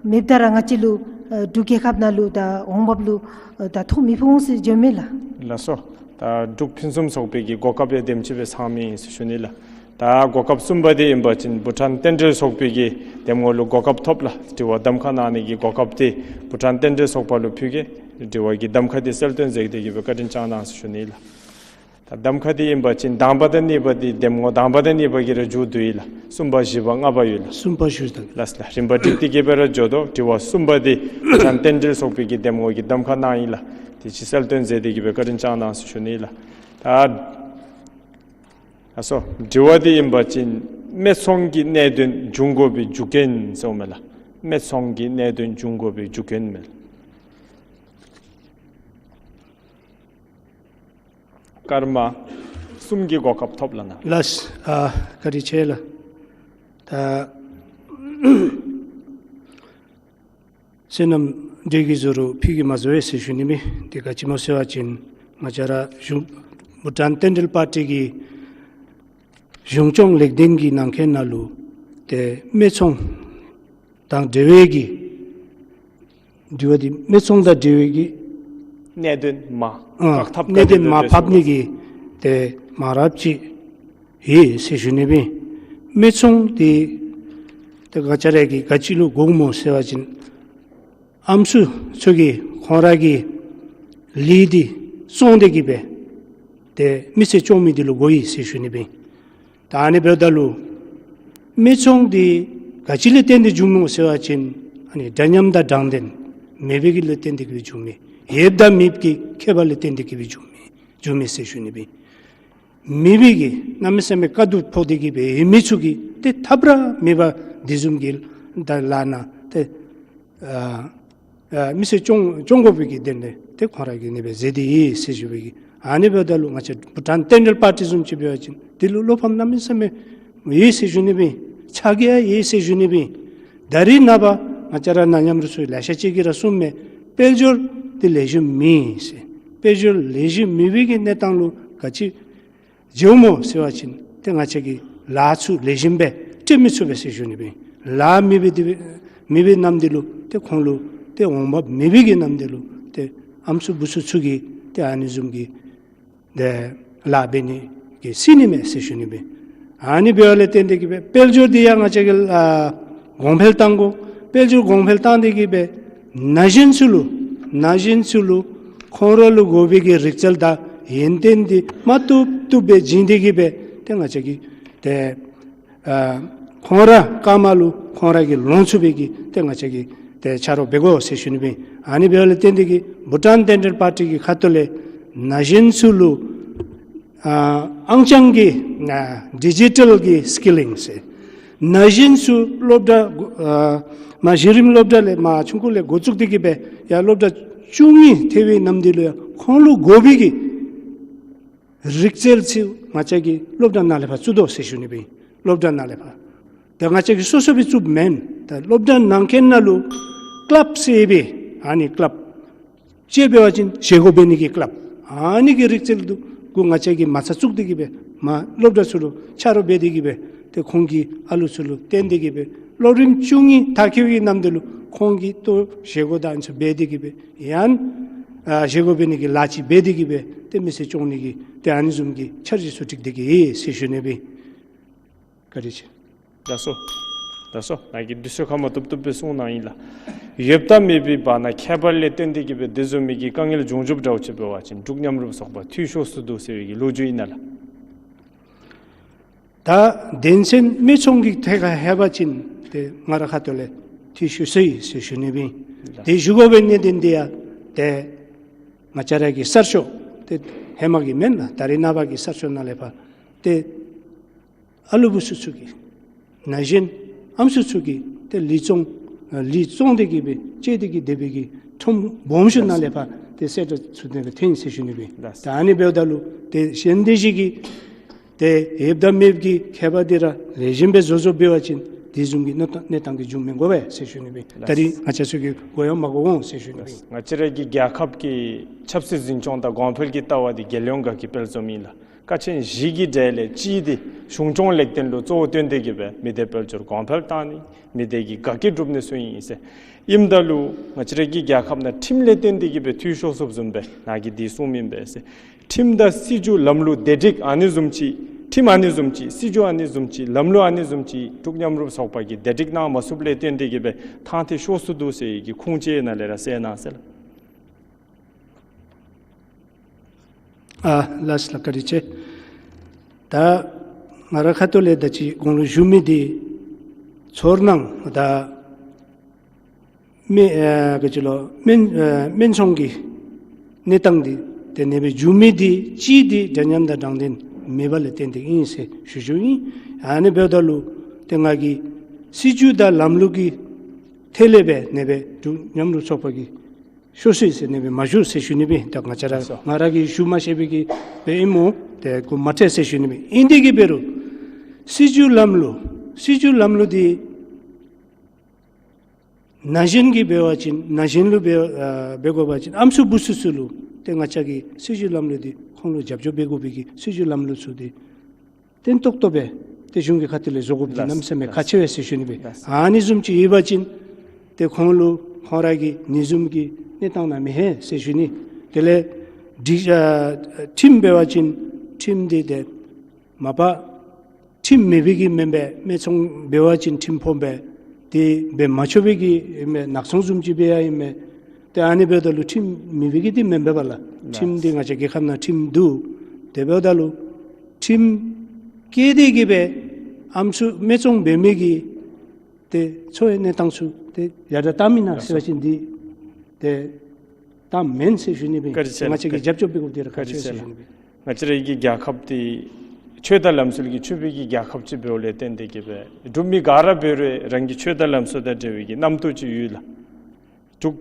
མེདཔ་ད་ར་ང་བཅས་ལུ་ཨ་འབྲུག་རྒྱལ་ཁབ་ནང་ལུ་ད་འོང་འབབ་ལུ་ཨ་ད་ཐོ་མི་ཕོག་འོང་ཟེར་འགྱོཝ་མས་ལགས། ལགས་སོ། ད་འབྲུག་ཕུན་སུམ་ཚོགས་པའི་གི་གོ་སྐབས་ཡང་དེམ་ཅིག་སྦེ་ཚང་མི་ཨིན་ཟེར་ཞུ་ནི་ལགས། ད་གོ་སྐབས་གསུམ་པ་འདི་ཨིན་པ་ཅིན་བྷུ་ཊཱན་རྟེན་འབྲེལ་ཚོགས་པའི་གི་འདེམས་ངོ་ལུ་གོ་སྐབས་ཐོབ་ལགས། དྲི་བ་གདམ་ཁ་གནང་ནི་གི་གོ་སྐབས་འདི་བྷུ་ཊཱན་རྟེན་འབྲེལ་ཚོགས་པ་ལུ་ཕུལ་གེ། དྲི་བ་གི་གདམ་ཁ་འདི་གསལ་སྟོན་མཛད་དེ་གི་སྦེ་བཀའ་དྲིན་བསྐྱང་གནང་ཟེར་ཞུ་ནི་ལགས། ད་གདམ་ཁ་འདི་ཨིན་པ་ཅིན་དང་པ་དང་གཉིས་པ་འདི་འདེམས་ངོ་དང་པ་དང་གཉིས་པ་གིས་ར་མཇུག་བསྡུ་ཡི་ལགས། གསུམ་པ་བཞི་པ་ལྔ་པ་ཡོད་ལགས། གསུམ་པ་ཞུ་དང་། ལགས་ལགས། རིམ་པ་སྒྲིག་སྟེ་གི་སྦེ་ར་འགྱོ་དོ། དྲི་བ་གསུམ་པ་འདི་བྷུ་ཊཱན་རྟེན་འབྲེལ་ཚོགས་པའི་གི་འདེམས་ངོ་གིས་གདམ་ཁ་གནང་ཡི་ལགས། དེ་ཅིག་གསལ་སྟོན་མཛད་དེ་གི་སྦེ་བཀའ་དྲིན་བསྐྱང་གནང་ཟེར་ཞུ་ནི་ལགས། ད་ཨ་སོ། དྲི་བ་འདི་ཨིན་པ་ཅིན་སྨད་འཚོང་གི་གནད་དོན་འབྱུང་དགོ་པའི་རྒྱུ་རྐྱེན་ཟེར་མས་ལགས། སྨད་འཚོང་གི་གནད་དོན་འབྱུང་དགོ་པའི་རྒྱུ་རྐྱེན་མས་ལགས། སྐར་མ་གསུམ་གྱི་གོ་སྐབས་ཐོབ་ལགས་ན། ལགས། ཨ་བཀའ་དྲིན་ཆེ་ལགས། ད་སོ་ནམ་འདི་གི་བཟོ་རུ་ཕི་གི་མ་བཟོ་བས་ཟེར་ཞུ་ནི་མས། དེ་ག་ཅི་སྨོ་ཟེར་བ་ཅིན་ང་བཅས་ར་གཞུང་བྷུ་ཊཱན་རྟེན་འབྲེལ་པར་ཊི་གི་གཞུང་སྐྱོང་ལེགས་ལྡན་གྱི་ནང་འཁོད་ནང་ལུ་ཏེ་སྨད་འཚོང་དང་འབྲེལ་བའི་གི་དྲི་བ་འདི་སྨད་འཚོང་དང་འབྲེལ་བའི་གི་གནད་དོན་མ་ཨ་བཀག་ཐབས་གནད་དོན་མ་ཕབ་ནི་གི་ཏེ་མང་རབས་ཅིག་ཡོད་ཟེར་ཞུ་ནི་མས། སྨད་འཚོང་འདི་ཏེ་ང་བཅས་ར་གིས་ག་ཅི་ལུ་དགོཔ་སྨོ་ཟེར་བ་ཅིན་ཨམ་སྲུ་ཚུ་གིས་ཁོང་ར་གི་ལུད་འདི་བཙོང་སྟེ་གི་སྦེ་ཏེ་མི་སེར་སྐྱོང་མི་འདི་ལུ་དགོ་ཡི་ཟེར་ཞུ་ནི་མས། ད་ཨ་ནི་འབདཝ་ད་ལུ་སྨད་འཚོང་འདི་ག་ཅི་ལས་བརྟེན་ཏེ་འབྱུངམ་སྨོ་ཟེར་བ་ཅིན་ཨ་ནི་འདྲ་མཉམ་དང་དྲང་བདེན་མེད་པའི་གི་ལས་བརྟེན་ཏེ་གི་སྦེ་འབྱུངམ་མས། ཡོདཔ་དང་མེདཔ་གི་ཁྱད་པར་ལས་བརྟེན་ཏེ་གི་སྦེ་འབྱུངམ་མས་འབྱུངམ་མས་ཟེར་ཞུ་ནི་མས། མེད་པའི་གི་གནམ་མེད་ས་མེད་དཀའ་སྡུག་ཕོག་སྟེ་གི་སྦེ་ཡོད་མི་ཚུ་གིས་ཏེ་ཐབས་ར་མེད་པ་འདི་བཟུམ་གྱི་ད་ལཱ་ནང་ཏེ་ཨ་ཨ་མི་སེར་སྐྱོང་སྐྱོང་དགོ་པའི་གི་དོན་ལས་ཏེ་ཁོང་ར་གིས་ཨ་ནི་སྦེ་མཛད་དེ་ཡོད་ཟེར་ཞུ་བའི་གི། ཨ་ནི་འབདཝ་ད་ལུ་ང་བཅས་བྷུ་ཊཱན་རྟེན་འབྲེལ་པར་ཊི་བཟུམ་ཅིག་འབད་བ་ཅིན་འདི་ལུ་བློ་ཕམ་གནམ་མེད་ས་མེད་ཡོད་ཟེར་ཞུ་ནི་མས། ཆ་རྐྱེན་ཡང་ཡོད་ཟེར་ཞུ་ནི་མས། ད་རེས་ནངས་པ་ང་བཅས་ར་ནང་མཉམ་རུ་ཚུ་ལེ་ཤ་ཅིག་གིས་ར་གསུངམ་མས། དཔལ་འབྱོར་འདི་ལེགས་ཤོམ་མེད་ཟེར། དཔལ་འབྱོར་ལེགས་ཤོམ་མེད་པའི་གི་གནས་སྟངས་ལུ་ག་ཅི་འགྱོཝ་སྨོ་ཟེར་བ་ཅིན་ཏེ་ང་བཅས་ཀྱིས་ལཱ་ཚུ་ལེགས་ཤོམ་སྦེ་སྤྲོད་མི་ཚུགས་པས་ཟེར་ཞུ་ནི་མས། ལཱ་མེད་པའི་དེ་མེད་པའི་གནམ་དུས་ལུ་ཏེ་ཁོང་ལུ་ཏེ་འོང་འབབ་མེད་པའི་གི་གནམ་དུས་ལུ་ཏེ་ཨམ་སྲུ་བུ་ཚུ་ཚུ་གིས་ཏེ་ཨ་ནི་བཟུམ་གྱི་ཏེ་ལཱ་འབད་ནི་གི་སྲིད་ནི་མས་ཟེར་ཞུ་ནི་མས། ཨ་ནི་འབདཝ་ལས་བརྟེན་ཏེ་གི་སྦེ་དཔལ་འབྱོར་འདི་ཡང་ང་བཅས་ཀྱིས་ཨ་གོང་འཕེལ་གཏང་དགོ། དཔལ་འབྱོར་གོང་འཕེལ་བཏང་སྟེ་གི་སྦེ་ན་གཞོན་ཚུ་ལུ་ན་གཞོན་ཚུ་ལུ་ཁོང་ར་ལུ་དགོ་པའི་གི་རིག་རྩལ་དང་ཡོན་ཏན་འདི་མ་བཏུབ་བཏུབ་སྦེ་བྱིན་ཏེ་གི་སྦེ་ཏེ་ང་བཅས་ཀྱིས་ཏེ་ཨ་ཁོང་ར་སྐར་མ་ལུ་ཁོང་ར་གིས་ལོང་ཚུགས་པའི་གི་ཏེ་ང་བཅས་ཀྱིས་ཏེ་ཆ་རོགས་འབད་དགོ་ཟེར་ཞུ་ནི་མས། ཨ་ནི་འབདཝ་ལས་བརྟེན་ཏེ་གི་བྷུ་ཊཱན་རྟེན་འབྲེལ་པར་ཊི་གི་ཁ་ཐུག་ལས་ན་གཞོན་ཚུ་ལུ་ཨ་ཨང་རྐྱང་གི་ཨ་ཌི་ཇི་ཊཱལ་གྱི་སི་ཀི་ལིང་ཟེར། ན་གཞོན་ཚུ་སློབ་གྲྭ་ཨ་མ་གཞི་རིམ་སློབ་གྲྭ་ལས་མ་ཆུང་ཀུ་ལས་འགོ་བཙུགས་ཏེ་གི་སྦེ་ཡར་སློབ་གྲྭ་བཅུ་གཉིས་ཐལ་བའི་གནམ་དུས་ལུ་ཡང་ཁོང་ལུ་དགོ་པའི་གི་རིག་རྩལ་ཚུ་ང་བཅས་ཀྱིས་སློབ་གྲྭ་ནང་ལས་ཕར་བཙུགས་དོ་ཟེར་ཞུ་ནི་སྦེ། སློབ་གྲྭ་ནང་ལས་ཕར་ད་ང་བཅས་ཀྱིས་སོ་སོ་སྦེ་བཙུགསཔ་མེན། ད་སློབ་གྲྭ་ནང་འཁོད་ནང་ལུ་ཀ་ལབ་ཟེར་སྦེ་ཨ་ནི་ཀ་ལབ་ཅིག་འབད་བ་ཅིན་བཞེས་སྒོ་འབད་ནི་གི་ཀ་ལབ་ཨ་ནི་གི་རིག་རྩལ་འདི་གུ་ང་བཅས་ཀྱིས་མ་རྩ་བཙུགས་ཏེ་གི་སྦེ་མ་སློབ་གྲྭ་ཚུ་ལུ་ཆ་རོགས་འབད་དེ་གི་སྦེ་ཏེ་ཁོང་གི་ཨ་ལུ་ཚུ་ལུ་བསྟན་ཏེ་གི་སྦེ་སློབ་རིམ་བཅུ་གཉིས་མཐར་འཁྱོལ་བའི་གནམ་དུས་ལུ་ཁོང་གིས་ལྟོ་བཞེས་སྒོ་དང་ཨ་ནི་ཚུ་འབད་དེ་གི་སྦེ་ཡང་ཨ་བཞེས་སྒོ་འབད་ནི་གི་ལཱ་ཅིག་འབད་དེ་གི་སྦེ་ཏེ་མི་སེར་སྐྱོང་ནི་གི་ཏེ་ཨ་ནི་བཟུམ་གྱི་འཆར་གཞི་ཚུ་སྒྲིག་སྟེ་གི་ཡོད་ཟེར་ཞུ་ནི་སྦེ། བཀའ་དྲིན་ཆེ། ལགས་སོ། ལགས་སོ། ནཱ་གིས་དུས་ཚོད་ཁ་མ་ཐུབ་ཐུབ་སྦེ་གསུངས་གནང་ཡི་ལགས། ཡོདཔ་དང་མེདཔ་གི་བར་ན་ཁྱད་པར་ལས་བརྟེན་ཏེ་གི་སྦེ་དེ་བཟུམ་མའི་གི་དཀའ་ངལ་འབྱུང་འགྱོཝ་འདྲཝ་ཅིག་འབད་བ་ཅིན་འབྲུག་མཉམ་རུབ་ཚོགས་པ་འཐུས་ཤོར་སུ་འདུག་ཟེར་བའི་གི་ལོ་རྒྱུས་ཨིན་ན་ལགས། ད་དོན་ཚན་སྨད་འཚོང་གི་ཐད་ཁར་ལྷོད་པ་ཅིན་ཏེ་ང་རའི་ཁ་ཐུག་ལས་འཐུས་ཤོར་སོ་ཡི་ཟེར་ཞུ་ནི་སྦེ། ཏེ་ཞུ་དགོ་པའི་གནད་དོན་འདི་ཡང་ཏེ་ང་བཅས་ར་གི་གསར་ཤོག་ཏེ་ཧེ་མ་གི་མེན་ལགས། ད་རེས་ནངས་པ་གི་གསར་ཤོག་ནང་ལས་ཕར་ཏེ་ཨ་ལུ་བུ་ཚུ་ཚུ་གིས་ན་གཞོན་ཨམ་སྲུ་ཚུ་གིས་ཏེ་ལུད་བཙོང་ལུད་བཙོང་སྟེ་གི་སྦེ་སྤྱོད་དེ་གི་སྡོད་པའི་གི་ཁྲོམ་སྦོམ་ཤོས་ནང་ལས་ཕར་ཏེ་གསལ་བསྒྲགས་ཚུ་ཏེ་སྦེ་ཐོན་ཡི་ཟེར་ཞུ་ནི་སྦེ། ད་ཨ་ནི་འབདཝ་ད་ལུ་ཏེ་གཞན་དེ་ཅིག་གིས་ཏེ་ཡོདཔ་དང་མེདཔ་གི་ཁྱད་པར་འདི་ར་ལེགས་ཤོམ་སྦེ་བཟོ་བཟོཝ་འབད་བ་ཅིན་དེ་བཟུམ་གྱི་གནས་སྟངས་གནས་སྟངས་འདི་འབྱུང་མི་དགོ་པས་ཟེར་ཞུ་ནི་སྦེ། ད་རིས་ང་བཅས་ཚུ་གིས་གོ་ཡང་མ་གོ་འོང་ཟེར་ཞུ་ནི་སྦེ། ང་བཅས་ར་གི་རྒྱལ་ཁབ་ཀྱི་ཆབ་སྲིད་འཛིན་སྐྱོང་དང་གོང་འཕེལ་གྱི་ལྟ་བ་འདི་རྒྱལ་ཡོངས་དགའ་སྐྱིད་དཔལ་འཛོམས་ཨིན་ལགས། ཀ་ཆེན་བཞི་གི་གྲས་ལས་གཅིག་འདི་གཞུང་སྐྱོང་ལེགས་ལྡན་ལུ་གཙོ་བོ་བཏོན་ཏེ་གི་སྦེ་མི་སྡེ་དཔལ་འབྱོར་གོང་འཕེལ་བཏང་ནི་མི་སྡེ་གི་དགའ་སྐྱིད་སྒྲུབ་ནི་ཚུ་ཨིན་ཟེར། ཨིནམ་ད་ལུ་ང་བཅས་ར་གི་རྒྱལ་ཁབ་ནང་ཁྲིམས་ལས་བརྟེན་ཏེ་གི་སྦེ་འཐུས་ཤོར་སོངམ་བཟུམ་སྦེ་ནཱ་གིས་འདི་གསུངམ་ཨིན་པས་ཟེར། ཁྲིམས་དང་སྲིད་བྱུས་ལམ་ལུགས་བདེ་སྒྲིག་ཨ་ནི་བཟུམ་ཅིག་ ཁྲིམས་ཨ་ནི་བཟུམ་ཅིག་སྲིད་བྱུས་ཨ་ནི་བཟུམ་ཅིག་ལམ་ལུགས་ཨ་ནི་བཟུམ་ཅིག་འབྲུག་མཉམ་རུབ་ཚོགས་པ་གིས་བདེ་སྒྲིག་གནང་མ་ཚུགསཔ་ལས་བརྟེན་ཏེ་གི་སྦེ་ཐང་ཐད་ཤོར་སོ་འདུག་ཟེར་གྱི་ཁུངས་ཅིག་ནཱ་ལས་ར་གསལ་གནང་ཟེར་ལགས། ཨ་ལགས་ལགས། བཀའ་དྲིན་ཆེ། ད་ང་རའི་ཁ་ཐུག་ལས་ད་ཅི་གོང་ལུ་ཞུ་མི་འདི་ཚོར་སྣང་ད་སྨན་ཨ་ག་ཅི་ལོ་སྨན་ཨ་སྨན་ཚོང་གི་གནས་སྟངས་འདི་དེ་ནང་སྦེ་འགྱོ་མི་འདི་གཅིག་འདི་འདྲ་མཉམ་དང་དྲང་བདེན་མེདཔ་ལས་བརྟེན་ཏེ་ཨིན་ཟེར་ཞུ་ཞུཝ་ཨིན། ཨ་ནི་འབདཝ་ད་ལུ་ཏེ་ང་གིས་སྲིད་བྱུས་དང་ལམ་ལུགས་ཀྱི་ཐད་ལས་སྦེ་ནང་སྦེ་འབྲུག་མཉམ་རུབ་ཚོགས་པ་གིས་ཤོར་སོ་ཡི་ཟེར་ནི་སྦེ་མ་ཞུ་ཟེར་ཞུ་ནི་སྦེ། ད་ང་བཅས་ར་ལགས་སོ། ང་ར་གིས་ཞུ་མ་ཤེས་པའི་གི་སྦེ་ཨིན་མོ། ཏེ་གོ་མ་ཐོས་ཟེར་ཞུ་ནི་སྦེ། ཨིན་དེ་གི་འབད་རུང་སྲིད་བྱུས་ལམ་ལུགས་སྲིད་བྱུས་ལམ་ལུགས་འདི་ན་གཞོན་གྱི་འབད་བ་ཅིན་ན་གཞོན་ལུ་འབད་ཨ་འབད་དགོ་པ་ཅིན་ཨམ་སྲུ་བུ་ཚུ་ཚུ་ལུ་ཏེ་ང་བཅས་ཀྱི་སྲིད་བྱུས་ལམ་ལུགས་འདི་ཁོང་ལུ་རྒྱབ་སྐྱོར་འབད་དགོ་པའི་གི་སྲིད་བྱུས་ལམ་ལུགས་ཚུ་འདི་བརྟན་ཏོག་ཏོ་སྦེ་ཏེ་གཞུང་གི་ཁ་ཐུག་ལས་བཟོ་དགོཔ་འདི་ལགས་གནམ་མེད་ས་མེད་ལགས་ཁག་ཆེ་བས་ཟེར་ཞུ་ནི་སྦེ། ལགས། ཨ་ནི་བཟུམ་ཅིག་ཡོད་པ་ཅིན་ཏེ་ཁོང་ལུ་ཁོང་ར་གི་ནི་བཟུམ་གྱི་གནས་སྟངས་ནང་མི་ལྷོད་ཟེར་ཞུ་ནི། དེ་ལས་སྒྲིག་ཨ་ཁྲིམས་འབད་བ་ཅིན་ཁྲིམས་འདི་ཏེ་མ་པ་ཁྲིམས་མེད་པའི་གི་མེན་པས། སྨད་འཚོང་འབད་བ་ཅིན་ཁྲིམས་ཕོགཔ་སྦེ་ཏེ་འབད་མ་ཆོག་པའི་གི་ཨིན་མས། ནག་ཚོང་བཟུམ་ཅིག་སྦེ་ཡང་ཨིན་མས། ཏེ་ཨ་ནི་འབདཝ་ད་ལུ་ཁྲིམས་མེད་པའི་གི་འདི་མེན་པས་པ་ལགས། ཁྲིམས་འདི་ང་བཅས་རྒྱལ་ཁབ་ནང་ཁྲིམས་འདུག། དེ་འབདཝ་ད་ལུ་ཁྲིམས་བཀལ་ཏེ་གི་སྦེ་ཨམ་སྲུ་སྨད་འཚོང་འབད་མི་གི་ཏེ་འཚོ་བའི་གནས་སྟངས་ཚུ་ཏེ་ཡར་དྲག་བཏང་མེན་ན་ཟེར་བ་ཅིན་འདི་ཏེ་བཏང་མེན་ཟེར་ཞུ་ནི་སྦེ། བཀའ་དྲིན་ཆེ། ང་བཅས་ཀྱིས་རྒྱབ་སྐྱོར་འབད་དགོཔ་འདི་ར་ཁག་ཆེ་ཟེར་ཞུ་ནི་སྦེ། ང་བཅས་རའི་གི་རྒྱལ་ཁབ་འདི་ཆོས་དང་ལམ་སྲོལ་གྱིས་ཕྱུག་པའི་གི་རྒྱལ་ཁབ་ཅིག་འབདཝ་ལས་བརྟེན་ཏེ་གི་སྦེ་འབྲུག་མི་ག་ར་འབད་རུང་རང་གི་ཆོས་དང་ལམ་སྲོལ་དང་འབྲེལ་བའི་གི་རྣམ་རྟོག་ཅིག་ཡོད་ལགས། འབྲུག་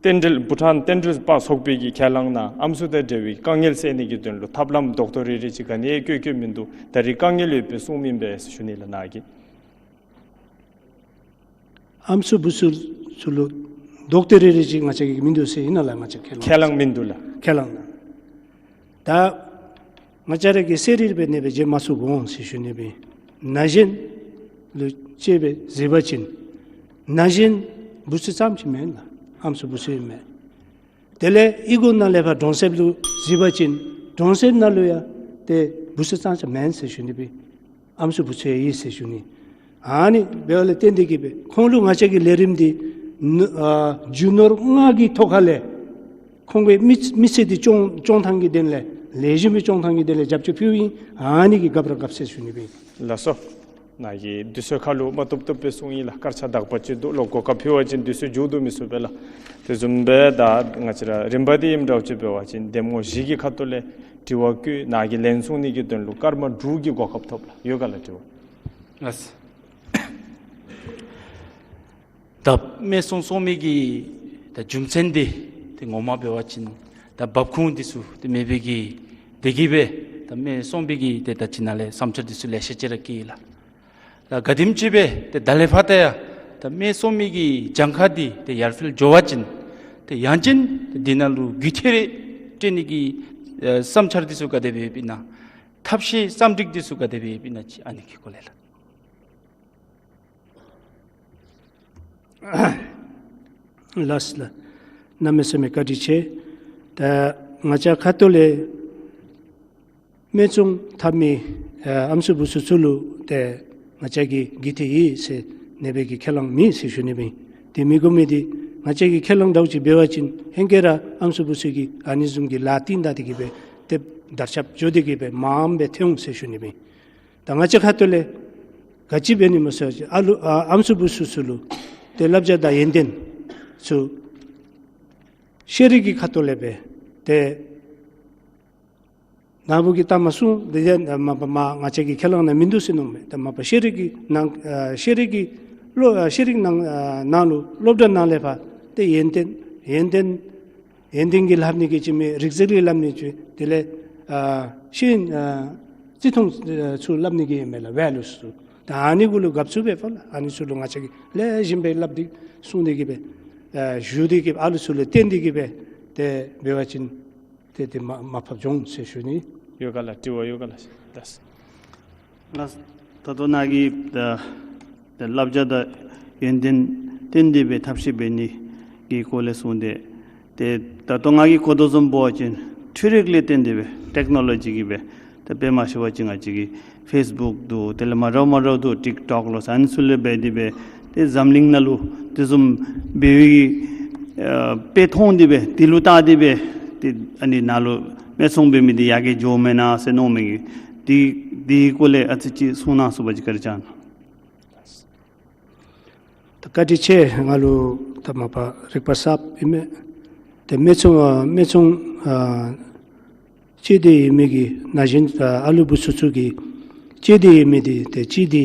རྟེན་འབྲེལ་བུ་ཊཱན་རྟེན་འབྲེལ་པ་ཚོགས་པའི་གི་ཁས་བླངས་ནང་ཨམ་སྲུ་དང་འབྲེལ་བའི་དཀའ་ངལ་སེལ་ནི་གི་དོན་ལུ་ཐབས་ལམ་རྡོག་ཐོ་རེ་རེ་ཅིག་ག་ནི་ཡང་བཀོད་བཀོདཔ་མིན་འདུག། ད་རེས་དཀའ་ངལ་ཡོདཔ་སྦེ་གསུངམ་ཨིན་པས་ཟེར་ཞུ་ནི་ལགས་ནཱ་གིས། ཨམ་སྲུ་བུ་ཚུ་ཚུ་ལུ་རྡོག་ཐོ་རེ་རེ་ཅིག་ང་བཅས་ཀྱིས་མིན་འདུག་ཟེར་ཨིན་ན་ལགས། ང་བཅས་ཁས་བླངས་ཁས་བླངས་མིན་འདུག་ལགས། ཁས་བླངས་ལགས། ད་ང་བཅས་ར་གིས་གསལ་རི་རི་སྦེ་ནི་སྦེ་བརྗེད་མ་ཚུགས་འོང་ཟེར་ཞུ་ནི་སྦེ། ན་གཞོན་ལུ་དཔྱེ་སྦེ་གཟིགས་པ་ཅིན་ན་གཞོན་བུ་ཚུ་ཙམ་ཅིག་མེན་ལགས། ཨམ་སྲུ་བུ་ཚུ་ཡང་མེན། དེ་ལས་གཡུས་སྒོ་ནང་ལས་ཕར་གྲོང་གསེབ་ལུ་གཟིགས་པ་ཅིན་གྲོང་གསེབ་ནང་ལུ་ཡང་ཏེ་བུ་ཚུ་ཙམ་ཅིག་མེན་ཟེར་ཞུ་ནི་སྦེ། ཨམ་སྲུ་བུ་ཚུ་ཡང་ཡོད་ཟེར་ཞུ་ནི། ཨ་ནི་འབདཝ་ལས་བརྟེན་ཏེ་གི་སྦེ་ཁོང་ལུ་ང་བཅས་ཀྱི་ལས་རིམ་འདི་ནུ་ཨ་རྒྱུ་ནོར་ལྔ་གི་ཐོག་ཁ་ལས་ཁོང་གི་མི་མི་ཚེ་འདི་སྐྱོང་སྐྱོང་ཐངས་ཀྱི་དོན་ལས་ལེགས་ཤོམ་སྦེ་སྐྱོང་ཐངས་ཀྱི་དོན་ལས་རྒྱབ་སྐྱོར་ཕུལཝ་ཨིན། ཨ་ནི་གིས་དགའཝ་ར་དགའ་ཟེར་ཞུ་ནི་སྦེ། ལགས་སོ། ནཱ་གིས་དུས་ཚོད་ཁ་ལུ་མ་བཏུབ་བཏུབ་སྦེ་གསུངས་ཡི་ལགས། སྐར་ཆ་དག་པ་ཅིག་འདུག་ལོ། གོ་སྐབས་ཕུལ་བ་ཅིན་དུས་ཚོད་མཇུག་བསྡུ་མི་ཚུགས་པས་ལགས། དེ་བཟུམ་སྦེ་ད་ང་བཅས་ར་རིམ་པ་འདི་ཨིནམ་འདྲཝ་ཅིག་འབད་བ་ཅིན་གདམ་ངོ་བཞི་གི་ཁ་ཐུག་ལས་དྲི་བ་བཀོད་ནཱ་གིས་ལན་གསུང་ནི་གི་དོན་ལུ་སྐར་མ་དྲུག་གི་གོ་སྐབས་ཐོབ་ལགས། ཡོད་ག་ལགས་དྲི་བ། ལགས། ད་སྨད་འཚོང་འཚོང་མི་གི་ད་རྒྱུ་མཚན་འདི་ཏེ་ངོ་མ་འབད་བ་ཅིན་ད་འབབ་ཁུངས་འདི་ཚུ་ཏེ་མེད་པའི་གི་དེ་གིས་སྦེ་ད་སྨད་འཚོང་པའི་གི་ཏེ་ད་ཅི་ནཱ་ལས་བསམ་འཆར་འདི་ཚུ་ལེ་ཤ་ཅིག་ར་བཀོད་ཡི་ལགས། ད་ག་དེམ་ཅིག་སྦེ་ཏེ་ད་ལས་ཕར་ད་ཡང་ད་སྨད་འཚོང་མི་གི་གྱངས་ཁ་འདི་ཏེ་ཡར་འཕེལ་འགྱོ་བ་ཅིན་ཏེ་ཡང་ཅིན་ཏེ་འདི་ནང་ལུ་རྒུད་འཐུས་རེ་སྤྲོད་ནི་གི་ཨེ་བསམ་འཆར་འདི་ཚུ་ག་དེ་སྦེ་ཡོདཔ་ཨིན་ན། ཐབས་ཤེས་བསམ་གྲུབ་འདི་ཚུ་ག་དེ་སྦེ་ཡོདཔ་ཨིན་ན་ཅིག་ཨ་ནི་གི་སྐོར་ལས་ལགས། ལགས་ལགས། གནམ་མེད་ས་མེད་བཀའ་དྲིན་ཆེ། ད་ང་བཅས་ཁ་ཐུག་ལས་སྨད་འཚོང་འཐབ་མི་ཨ་ཨམ་སྲུ་བུ་ཚུ་ཚུ་ལུ་ཏེ་ང་བཅས་ཀྱིས་རྒུད་འཐུས་ཡོད་ཟེར་ནི་སྦེ་གི་ཁས་བླངས་མེད་ཟེར་ཞུ་ནི་སྦེ། དེ་མི་དགོ་མི་འདི་ང་བཅས་ཀྱིས་ཁས་བླངས་འདྲཝ་ཅིག་འབད་བ་ཅིན་ཧེང་སྐལ་ར་ཨམ་སྲུ་བུ་ཚུ་གིས་ཨ་ནི་བཟུམ་གྱི་ལཱ་བཏོན་ད་དེ་གིས་སྦེ་ཏེ་དར་ཁྱབ་འགྱོ་དེ་གིས་སྦེ་མངམ་སྦེ་ཐོན་འོང་ཟེར་ཞུ་ནི་སྦེ། ད་ང་བཅས་ཁ་ཐུག་ལས་ག་ཅི་འབད་ནི་སྨོ་ཟེར་བ་ཅིན་ཨ་ལུ་ཨ་ཨམ་སྲུ་བུ་ཚུ་ཚུ་ལུ་ཏེ་བསླབ་བྱ་དང་ཡོན་ཏན་ཚུ་ཤེས་རིག་གི་ཁ་ཐུག་ལས་སྦེ་ཏེ་ནཱ་བུ་གིས་ད་མ་གསུངས་དེ་ཡང་མ་པ་མ་ང་བཅས་ཀྱི་ཁས་བླངས་ནང་མིན་འདུག་ཟེར་མནོཝ་མས། ད་མ་པ་ཤེས་རིག་གི་ནང་ཨ་ཤེས་རིག་གི་བློ་ཨ་ཤེས་རིག་ནང་ཨ་ནང་ལུ་སློབ་གྲྭ་ནང་ལས་ཕར་ཏེ་ཡོན་ཏན་ཡོན་ཏན་ཡོན་ཏན་གྱི་སླབ་ནི་གི་ཅིག་མས། རིག་རྩལ་གྱི་སླབ་ནི་ཅིག། དེ་ལས་ཨ་ཤེས་ཡོན་ཨ་རྩིས་མཐོང་ཨ་ཚུ་སླབ་ནི་གི་ཨིན་མས་ལགས། ཝེ་ལུ་ཚུ། ད་ཨ་ནི་གུ་ལུ་དགའ་བསུ་འབད་ཕོག་ལགས། ཨ་ནི་ཚུ་ལུ་ང་བཅས་ཀྱིས་ལེགས་ཤོམ་སྦེ་སླབ་སྟེ་གསུང་སྟེ་གིས་སྦེ་ཨ་ཞུ་སྟེ་གིས་ཨ་ལུ་ཚུ་ལུ་བསྟན་ཏེ་གིས་སྦེ་ཏེ་འབད་བ་ཅིན་ཏེ་ཏེ་མ་མར་ཕབ་འགྱོ་འོང་ཟེར་ཞུ་ནི། ཡོད་ག་ལགས། དྲི་བ་ཡོད་ག་ལགས། ལགས། ལགས། ད་ལྟོ་ནཱ་གིས་ད་ད་བསླབ་བྱ་དང་ཡོན་ཏན་བསྟན་ཏེ་སྦེ་ཐབས་ཤེས་འབད་ནི་གི་སྐོར་ལས་གསུངས་ཏེ། ཏེ་ད་ལྟོ་ང་གིས་གོ་དོ་བཟུམ་འབད་བ་ཅིན་འཕྲུལ་རིག་ལས་བརྟེན་ཏེ་སྦེ་ཊེཀ་ནོ་ལོ་ཇི་གིས་སྦེ་ད་ དཔེ་མ་ཤེས་པ་ཅིན་ང་བཅས་ཀྱི་ཕེསི་བུཀ་འདུག། དེ་ལས་མ་འདྲཝ་མ་འདྲཝ་འདུག། ཊིཀ་ཊོཀ་ལོ་ཟེར་ཨ་ནི་ཚུ་ལས་འབད་དེ་སྦེ་ཏེ་འཛམ་གླིང་ནང་ལུ་དེ་བཟུམ་འབད་བའི་ཨ་དཔེ་མཐོང་སྟེ་སྦེ་དེ་ལུ་བལྟ་སྟེ་སྦེ་ཏེ་ཨ་ནི་ནཱ་ལུ་སྨད་འཚོང་འབད་མི་འདི་ཡར་རྒྱས་འགྱོཝ་མེན་ན་ཟེར་མནོ་མི་གི་དེ་དེའི་སྐོར་ལས་ཨ་ཙི་ཅིག་གསུང་གནང་ཚུགས་པ་ཅིན་བཀའ་དྲིན་ཆེ་གནང་། ད་བཀའ་དྲིན་ཆེ། ང་ལུ་ད་མ་པ་རིག་པ་གསརཔ་ཨིན་མས། ཏེ་སྨད་འཚོང་ཨ་སྨད་འཚོང་ཨ་ཅིག་འདི་ཨིན་མི་གི་ན་གཞོན་ཨ་ཨ་ལུ་བུ་ཚུ་ཚུ་གི་ཅིག་འདི་ཨིན་མི་འདི་ཏེ་ཅིག་འདི་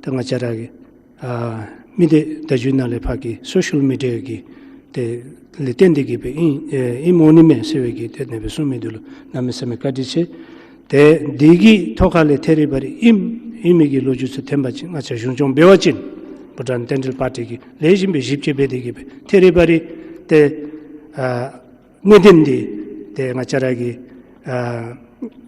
ད་ང་བཅས་ར་གི་ཨ་མི་སྡེ་བརྡ་བརྒྱུད་ནང་ལས་ཕར་གྱི་སོ་ཤལ་མི་ཌི་ཡ་གི་དེ་ལས་བརྟེན་ཏེ་གི་སྦེ་ཨིན་ཨེ་ཨིནམ་འོང་ནི་མས་ཟེར་བའི་གི་དེ་ནེ་སྦེ་གསུང་མི་འདི་ལུ་གནམ་མེད་ས་མེད་བཀའ་དྲིན་ཆེ། ཏེ་འདི་གི་ཐོག་ཁ་ལས་ཐད་རི་བ་རི་ཨིནམ་ཨིན་མི་གི་ལོ་རྒྱུས་ཚུ་ཐོན་པ་ཅིན་ང་བཅས་གཞུང་སྐྱོང་འབད་བ་ཅིན་བྷུ་ཊཱན་ཌེན་ཊལ་པར་ཊི་གིས་ལེགས་ཤོམ་སྦེ་ཞིབ་དཔྱད་འབད་དེ་གི་སྦེ་ཐད་རི་བ་རི་ཏེ་ཨ་གནད་དོན་འདི་ཏེ་ང་བཅས་ར་གི་ཨ་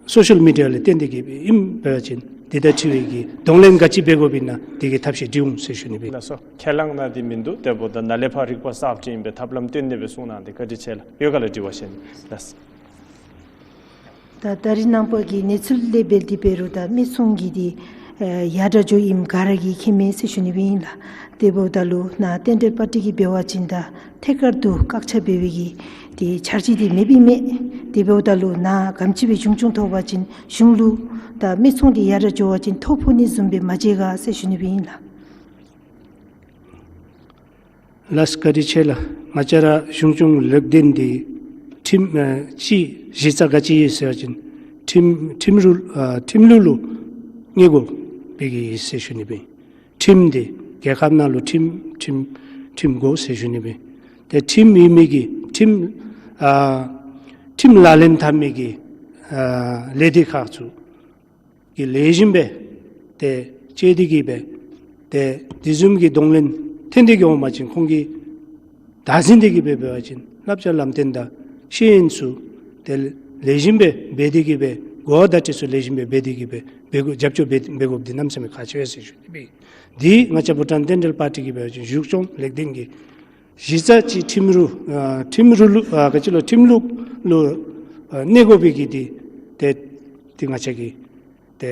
སོ་ཤལ་མི་ཌི་ཡ་ལས་བརྟེན་ཏེ་གི་སྦེ་ཨིནམ་འབད་བ་ཅིན་འདི་དང་འཁྲིལ་བའི་གི་གདོང་ལེན་ག་ཅི་འབད་དགོཔ་ཨིན་ན་འདི་གི་ཐབས་ཤེས་སྒྲིག་འོང་ཟེར་ཞུ་ནི་སྦེ། ལགས་སོ། ཁས་བླངས་གནང་སྟེ་མིན་འདུག། དེ་འབདཝ་ད་ནཱ་ལས་ཕར་རིག་པ་གསརཔ་ཅིག་ཨིན་པས། ཐབས་ལམ་སྟོན་ཏེ་སྦེ་གསུང་གནང་སྟེ་བཀའ་དྲིན་ཆེ་ལགས། ཡོད་ག་ལགས་དྲི་བ་གཞན། ལགས། ད་ད་རིས་ནངས་པ་གི་གནས་ཚུལ་ལས་འབད་དེ་འབད་རུང་ད་སྨད་འཚོང་གི་འདི་ཨེ་ཡར་དྲག་འགྱོཝ་ཨིནམ་ག་ར་གིས་མཁྱེན་མས་ཟེར་ཞུ་ནི་སྦེ་ཨིན་ལགས། དེ་འབདཝ་ད་ལུ་ནཱ་ཌེན་ཊལ་པར་ཊི་གིས་འབད་བ་ཅིན་ད་ཐད་ཀར་དུ་བཀག་ཆ་འབད་བའི་གི་འདི་འཆར་གཞི་འདི་མེདཔ་ཨིན་མས། དེ་འབདཝ་ད་ལུ་ནཱ་ག་དེམ་ཅིག་སྦེ་གཞུང་སྐྱོང་ཐོབ་པ་ཅིན་གཞུང་ལུ་ད་སྨད་འཚོང་འདི་ཡར་དྲག་འགྱོ་བ་ཅིན་ཐོ་ཕོག་ནི་བཟུམ་སྦེ་མ་མཇལ་ག་ཟེར་ཞུ་ནི་སྦེ་ཨིན་ལགས། ལགས་བཀའ་དྲིན་ཆེ་ལགས། ང་བཅས་ར་གཞུང་སྐྱོང་ལེགས་ལྡན་འདི་ཁྲིམས་ཨ་ཅིག་གཞི་རྩ་ག་ཅི་ཨིན་ཟེར་བ་ཅིན་ཁྲིམས་ཁྲིམས་རུ་ཨ་ཁྲིམས་ལུགས་ལུ་གནས་དགོ་པའི་གི་ཨིན་ཟེར་ཞུ་ནི་སྦེ། ཁྲིམས་འདི་རྒྱལ་ཁབ་ནང་ལུ་ཁྲིམས་ཁྲིམས་ཁྲིམས་དགོ་ཟེར་ཞུ་ནི་སྦེ། ཏེ་ཁྲིམས་ཨིན་མི་གི་ཁྲིམས་ཨ་ཁྲིམས་ལག་ལེན་འཐབ་མི་གི་ཨ་ལས་སྡེ་ཁག་ཚུ་གིས་ལེགས་ཤོམ་སྦེ་ཏེ་དཔྱད་དེ་གི་སྦེ་ཏེ་དེ་བཟུམ་གྱི་གདོང་ལེན་ཐོན་ཏེ་གི་འོང་པ་ཅིན་ཁོང་གིས་བདག་འཛིན་དེ་གི་སྦེ་འབད་བ་ཅིན་བསླབ་བྱ་ལམ་སྟོན་དང་ཤེས་ཡོན་ཚུ་ཏེ་ལེགས་ཤོམ་སྦེ་འབད་དེ་གི་སྦེ་གོ་བ་བརྡ་སྤྲོད་ཚུ་ལེགས་ཤོམ་སྦེ་འབད་དེ་གི་སྦེ་འབད་དགོ། རྒྱབ་སྐྱོར་འབད་འབད་དགོཔ་འདི་གནམ་མེད་ས་མེད་ཁག་ཆེ་བས་ཟེར་ཞུ་ནི་སྦེ། འདི་ང་བཅས་བྷུ་ཊཱན་ཌེན་ཊལ་པར་ཊི་གིས་འབད་བ་ཅིན་གཞུང་སྐྱོང་ལེགས་ལྡན་གྱི་གཞི་རྩ་ཅིག་ཁྲིམས་རུ་ཨ་ཁྲིམས་རུ་ལུ་ཨ་ག་ཅི་ལོ་ཁྲིམས་ལུགས་ལུ་ཨ་གནས་དགོ་པའི་གི་འདི་ཏེ་འདི་ང་བཅས་ཀྱིས་ཏེ་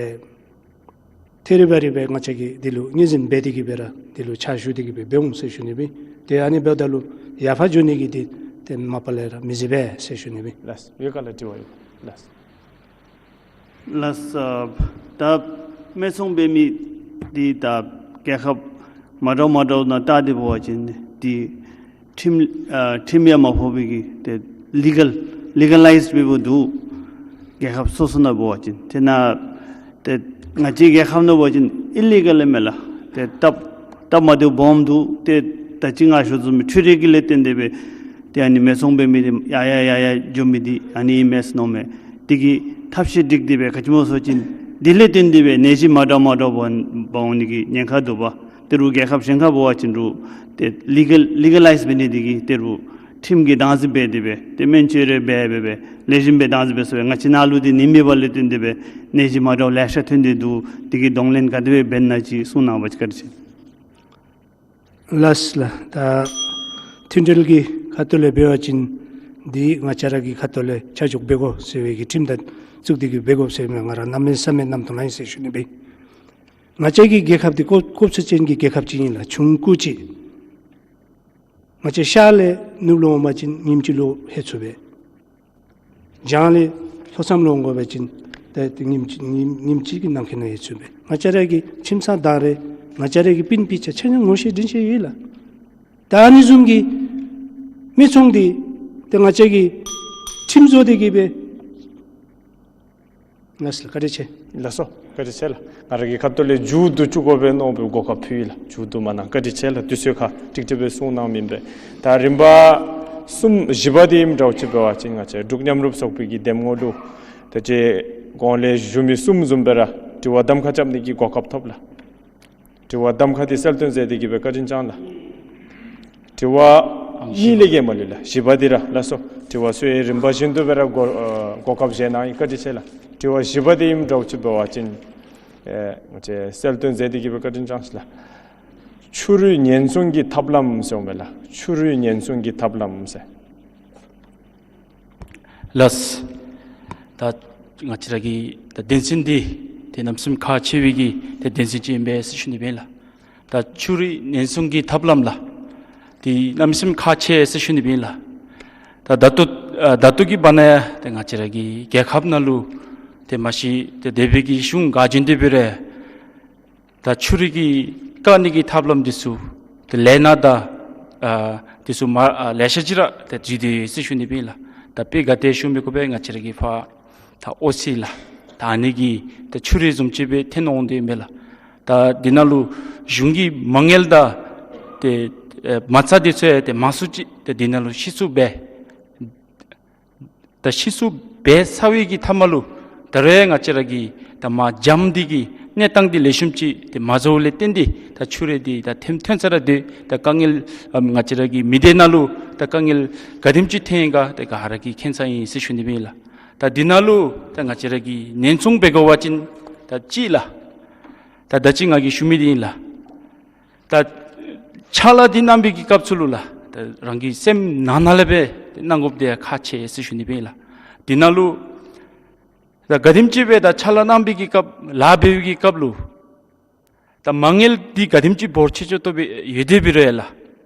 ཐད་རི་བ་རི་སྦེ་ང་བཅས་ཀྱིས་འདི་ལུ་ངོས་འཛིན་འབད་དེ་གི་སྦེ་ར་འདི་ལུ་ཕྱག་ཞུ་སྟེ་གི་སྦེ་འབད་འོང་ཟེར་ཞུ་ནི་སྦེ། ཏེ་ཨ་ནི་འབདཝ་ད་ལུ་ཡར་ཕར་འགྱོ་ནི་གི་འདི་ཏེ་མ་པ་ལས་ར་མི་བཟད་པས་ཟེར་ཞུ་ནི་སྦེ། ལགས། ཡོད་ག་ལགས་དྲི་བ་ཡོད། ལགས། ལགས། ད་སྨད་འཚོང་འབད་མི་འདི་ད་རྒྱལ་ཁབ་མ་འདྲཝ་མ་འདྲཝ་ནང་བལྟ་སྟེ་འབད་བ་ཅིན་འདི་ཁྲིམས་ཨ་ཁྲིམས་ཡང་མ་ཕོག་པའི་གི་ཏེ་ལི་གལ་ལི་ག་ལའིཛ་འབདཝ་འདུག། རྒྱལ་ཁབ་སོ་སོ་ནང་འབད་བ་ཅིན་ཏེ་ནཱ་ཏེ་ང་བཅས་རྒྱལ་ཁབ་ནང་འབད་བ་ཅིན་ཨི་ལི་གལ་ཨིན་མས་ལགས། ཏེ་སྟབས་སྟབས་མ་བདེཝ་སྦོམ་འདུག། ཏེ་ད་ཅི་ང་ཞུ་བཟུམ་སྦེ་འཕྲུལ་རིག་གི་ལས་བརྟེན་ཏེ་སྦེ་ཏེ་ཨ་ནི་སྨད་འཚོང་འབད་མི་འདི་ཡར་ཡར་ཡར་ཡར་འགྱོ་མི་འདི་ཨ་ནི་ཨིན་མས་ཟེར་མནོཝ་མས། དེ་གི་ཐབས་ཤེས་སྒྲིག་སྟེ་སྦེ་ག་ཅི་སྨོ་ཟེར་བ་ཅིན་དེ་ལས་བརྟེན་ཏེ་སྦེ་ནད་གཞི་མ་འདྲཝ་མ་འདྲཝ་འབག་འབག་འོང་ནི་གི་ཉེན་ཁ་འདུག་པ། ཏེ་རུང་རྒྱལ་ཁབ་གཞན་ཁར་འབད་བ་ཅིན་རུང་ཏེ་ལི་གལ་ལི་ག་ལའིཛ་འབད་ནི་དེ་གིས་ཏེ་རུང་ཁྲིམས་ཀྱིས་བདག་འཛིན་འབད་དེ་སྦེ་ཏེ་སྨན་བཅོས་རེ་འབད་འབད་སྦེ་ལེགས་ཤོམ་སྦེ་བདག་འཛིན་འབད་ཚུགས་པས། ང་བཅས་ནཱ་ལུ་འདི་ནི་མེད་པ་ལས་བརྟེན་ཏེ་སྦེ་ནད་གཞི་མ་འདྲཝ་ལེ་ཤ་ཐོན་ཏེ་འདུག། དེ་གི་གདོང་ལེན་ག་དེ་སྦེ་འབད་ན་ཅིག་གསུང་གནང་བ་ཅིན་བཀའ་དྲིན་ཆེ། ལགས་ལགས། ད་མཐུན་འབྲེལ་གྱི་ཁ་ཐུག་ལས་འབད་བ་ཅིན་འདི་ང་བཅས་ར་གི་ཁ་ཐུག་ལས་ཆ་འཇོག་འབད་དགོ་ཟེར་བའི་གི་ཁྲིམས་དང་བཙུགས་ཏེ་གི་འབད་དགོ་ཟེར་མི་ང་ར་གནམ་མེད་ས་མེད་རྣམ་རྟོག་ནང་ཨིན་ཟེར་ཞུ་ནི་སྦེ། ང་བཅས་ཀྱི་རྒྱལ་ཁབ་འདི་སྐོབ་སྐོབ་ཚད་ཅན་གྱི་རྒྱལ་ཁབ་ཅིག་ཨིན་ལགས། ཆུང་ཀུ་ཅིག། ང་བཅས་ཤར་ལས་ནུབ་ལུ་འོང་པ་ཅིན་ཉིནམ་གཅིག་ལུ་ལྷོད་ཚུགས་པས། བྱང་ལས་ལྷོ་མཚམས་ལུ་འོང་དགོ་པ་ཅིན་ཏེ་ཏེ་ཉིནམ་གཅིག་ཉིནམ་ཉིནམ་གཅིག་གི་ནང་འཁོད་ནང་ལྷོད་ཚུགས་པས། ང་བཅས་ར་གི་ཁྱིམ་ཚང་དང་རེ་ང་བཅས་ར་གི་སྤུན་སྤུན་ཆ་ཆ་མཉམ་ངོ་ཤེས་འདྲིས་ཤེས་ཡོད་ལགས། ད་ཨ་ནི་བཟུམ་གྱི་སྨད་འཚོང་འདི་ཏེ་ང་བཅས་ཀྱིས་ཁྲིམས་བཟོ་སྟེ་གི་སྦེ། ལགས་སོ་ལགས། བཀའ་དྲིན་ཆེ། ལགས་སོ། བཀའ་དྲིན་ཆེ་ལགས། ང་ར་གི་ཁ་ཐུག་ལས་མཇུག་བསྡུ་བཅུག་དགོ་པས་མནོ་བའི་གོ་སྐབས་ཕུལ་ཡི་ལགས། མཇུག་བསྡུ་མ་གནང་། བཀའ་དྲིན་ཆེ་ལགས། དུས་ཚོད་ཁར་ཀྲིག་ཀྲི་སྦེ་གསུང་གནངམ་ཨིན་པས། ད་རིམ་པ་གསུམ་བཞི་པ་འདི་ཨིནམ་འདྲཝ་ཅིག་འབད་བ་ཅིན་ང་བཅས་འབྲུག་མཉམ་རུབ་ཚོགས་པའི་གི་འདེམས་ངོ་ལུ་ད་ཅི་གོང་ལས་ཞུ་མི་གསུམ་བཟུམ་སྦེ་ར་དྲི་བ་གདམ་ཁ་རྐྱབ་ནི་གི་གོ་སྐབས་ཐོབ་ལགས། དྲི་བ་གདམ་ཁ་འདི་གསལ་སྟོན་མཛད་དེ་གི་སྦེ་བཀའ་དྲིན་བསྐྱང་ལགས། དྲི་བ་གཉིས་ལས་བརྒལ་མ་ལུས་ལགས། བཞི་པ་འདི་ར་ལགས་སོ། དྲི་བ་ཚུ་ཡང་རིམ་པ་བཞིན་དུ་སྦེ་ར་གོ་ཨ་གོ་སྐབས་བཞེས་གནང་ཡི། བཀའ་དྲིན་ཆེ་ལགས། དྲི་བ་བཞི་པ་འདི་ཨིནམ་འདྲཝ་ཅིག་འབད་བ་ཅིན་ཨེ་ང་བཅས་གསལ་སྟོན་མཛད་དེ་གི་སྦེ་བཀའ་དྲིན་བསྐྱང་ལགས། ཆུ་རུད་ཉེན་སྲུང་གི་ཐབས་ལམ་ཟེར་འོང་མས་ལགས། ཆུ་རུད་ཉེན་སྲུང་གི་ཐབས་ལམ་ཟེར། ལགས། ད་ ང་བཅས་ར་གི་ད་དོན་ཚན་འདི་ཏེ་གནམ་མེད་ས་མེད་ཁག་ཆེ་བའི་གི་ཏེ་དོན་ཚན་ཅིག་ཨིན་པས་ཟེར་ཞུ་ནི་ཨིན་ལགས། ད་ཆུ་རུད་ཉེན་སྲུང་གི་ཐབས་ལམ་ལགས། ཏེ་གནམ་མེད་ས་མེད་ཁག་ཆེ་ཟེར་ཞུ་ནི་ཨིན་ལགས། ད་ད་ལྟོ་ཨ་ད་ལྟོ་གི་བར་ན་ཡང་ཏེ་ང་བཅས་ར་གི་རྒྱལ་ཁབ་ནང་ལུ་ཏེ་མ་གཞི་ཏེ་འདས་པའི་གི་གཞུང་ག་བྱོན་ཏེ་འབད་རུང་ད་ཆུ་རུད་ཀྱི་བཀག་ནི་གི་ཐབས་ལམ་འདི་ཚུ་ཏེ་ལས་སྣ་དང་ཨ་འདི་ཚུ་མ་ཨ་ལེ་ཤ་ཅིག་ར་ཏེ་བརྩིས་ཏེ་ཡོད་ཟེར་ཞུ་ནི་ཨིན་ལགས། ད་དཔེ་ག་ཏེ་ཞུ་མི་དགོ་པས། ང་བཅས་ར་གི་ཕར་ད་ཨོ་སི་ལགས། ད་ཨ་ནི་གིས་ད་ཆུ་རུད་བཟུམ་ཅིག་སྦེ་འཐོན་འོང་སྟེ་ཨིན་པས་ལགས། ད་འདི་ནང་ལུ་གཞུང་གི་མ་དངུལ་དང་ཏེ་ཨེ་མ་རྩ་འདི་ཚུ་ཡང་ཏེ་མང་སུ་ཅིག་ཏེ་འདི་ནང་ལུ་ཤི་སོང་སྦེ་ད་ཤི་སོང་སྦེ་ཚར་བའི་གི་མཐའ་མ་ལུ་ད་རུང་ཡང་ང་བཅས་ར་གི་ད་མར་འཇམ་འདི་གི་གནས་སྟངས་འདི་ལེགས་ཤོམ་ཅིག་ཏེ་མ་བཟོཝ་ལས་བརྟེན་ཏེ་ད་ཆུ་རུད་འདི་ད་འཐོན་འཐོན་ས་ར་སྡོད། ད་དཀའ་ངལ་ཨམ་ང་བཅས་ར་གི་མི་སྡེ་ནང་ལུ་ད་དཀའ་ངལ་ག་དེམ་ཅིག་འཐོན་ཡི་ག་ཏེ་ག་ར་གིས་མཁྱེན་ས་ཨིན་ཟེར་ཞུ་ནི་ཨིན་ལགས། ད་འདི་ནང་ལུ་ད་ང་བཅས་ར་གིས་ཉེན་སྲུང་འབད་དགོ་པ་ཅིན་ད་གཅིག་ལགས། ད་ད་ཅི་ང་གིས་ཞུ་མི་འདི་ཨིན་ལགས། ད་ཕྱག་ལཱ་འདི་གནང་བའི་གི་སྐབས་སུ་ལུ་ལགས། ད་རང་གི་སེམས་ནང་ན་ལས་སྦེ་གནང་དགོཔ་འདི་ཡང་ཁག་ཆེ་ཟེར་ཞུ་ནི་ཨིན་ལགས། འདི་ནང་ལུ་ད་ག་དེམ་ཅིག་སྦེ་ད་ཕྱག་ལཱ་གནང་བའི་གི་སྐབས་ལཱ་འབད་བའི་གི་སྐབས་ལུ་ད་མ་དངུལ་འདི་ག་དེམ་ཅིག་འབོར་ཆེ་ཆེ་ཏོག་ཏོ་སྦེ་ཡོད་དེ་འབད་རུང་ཡང་ལགས།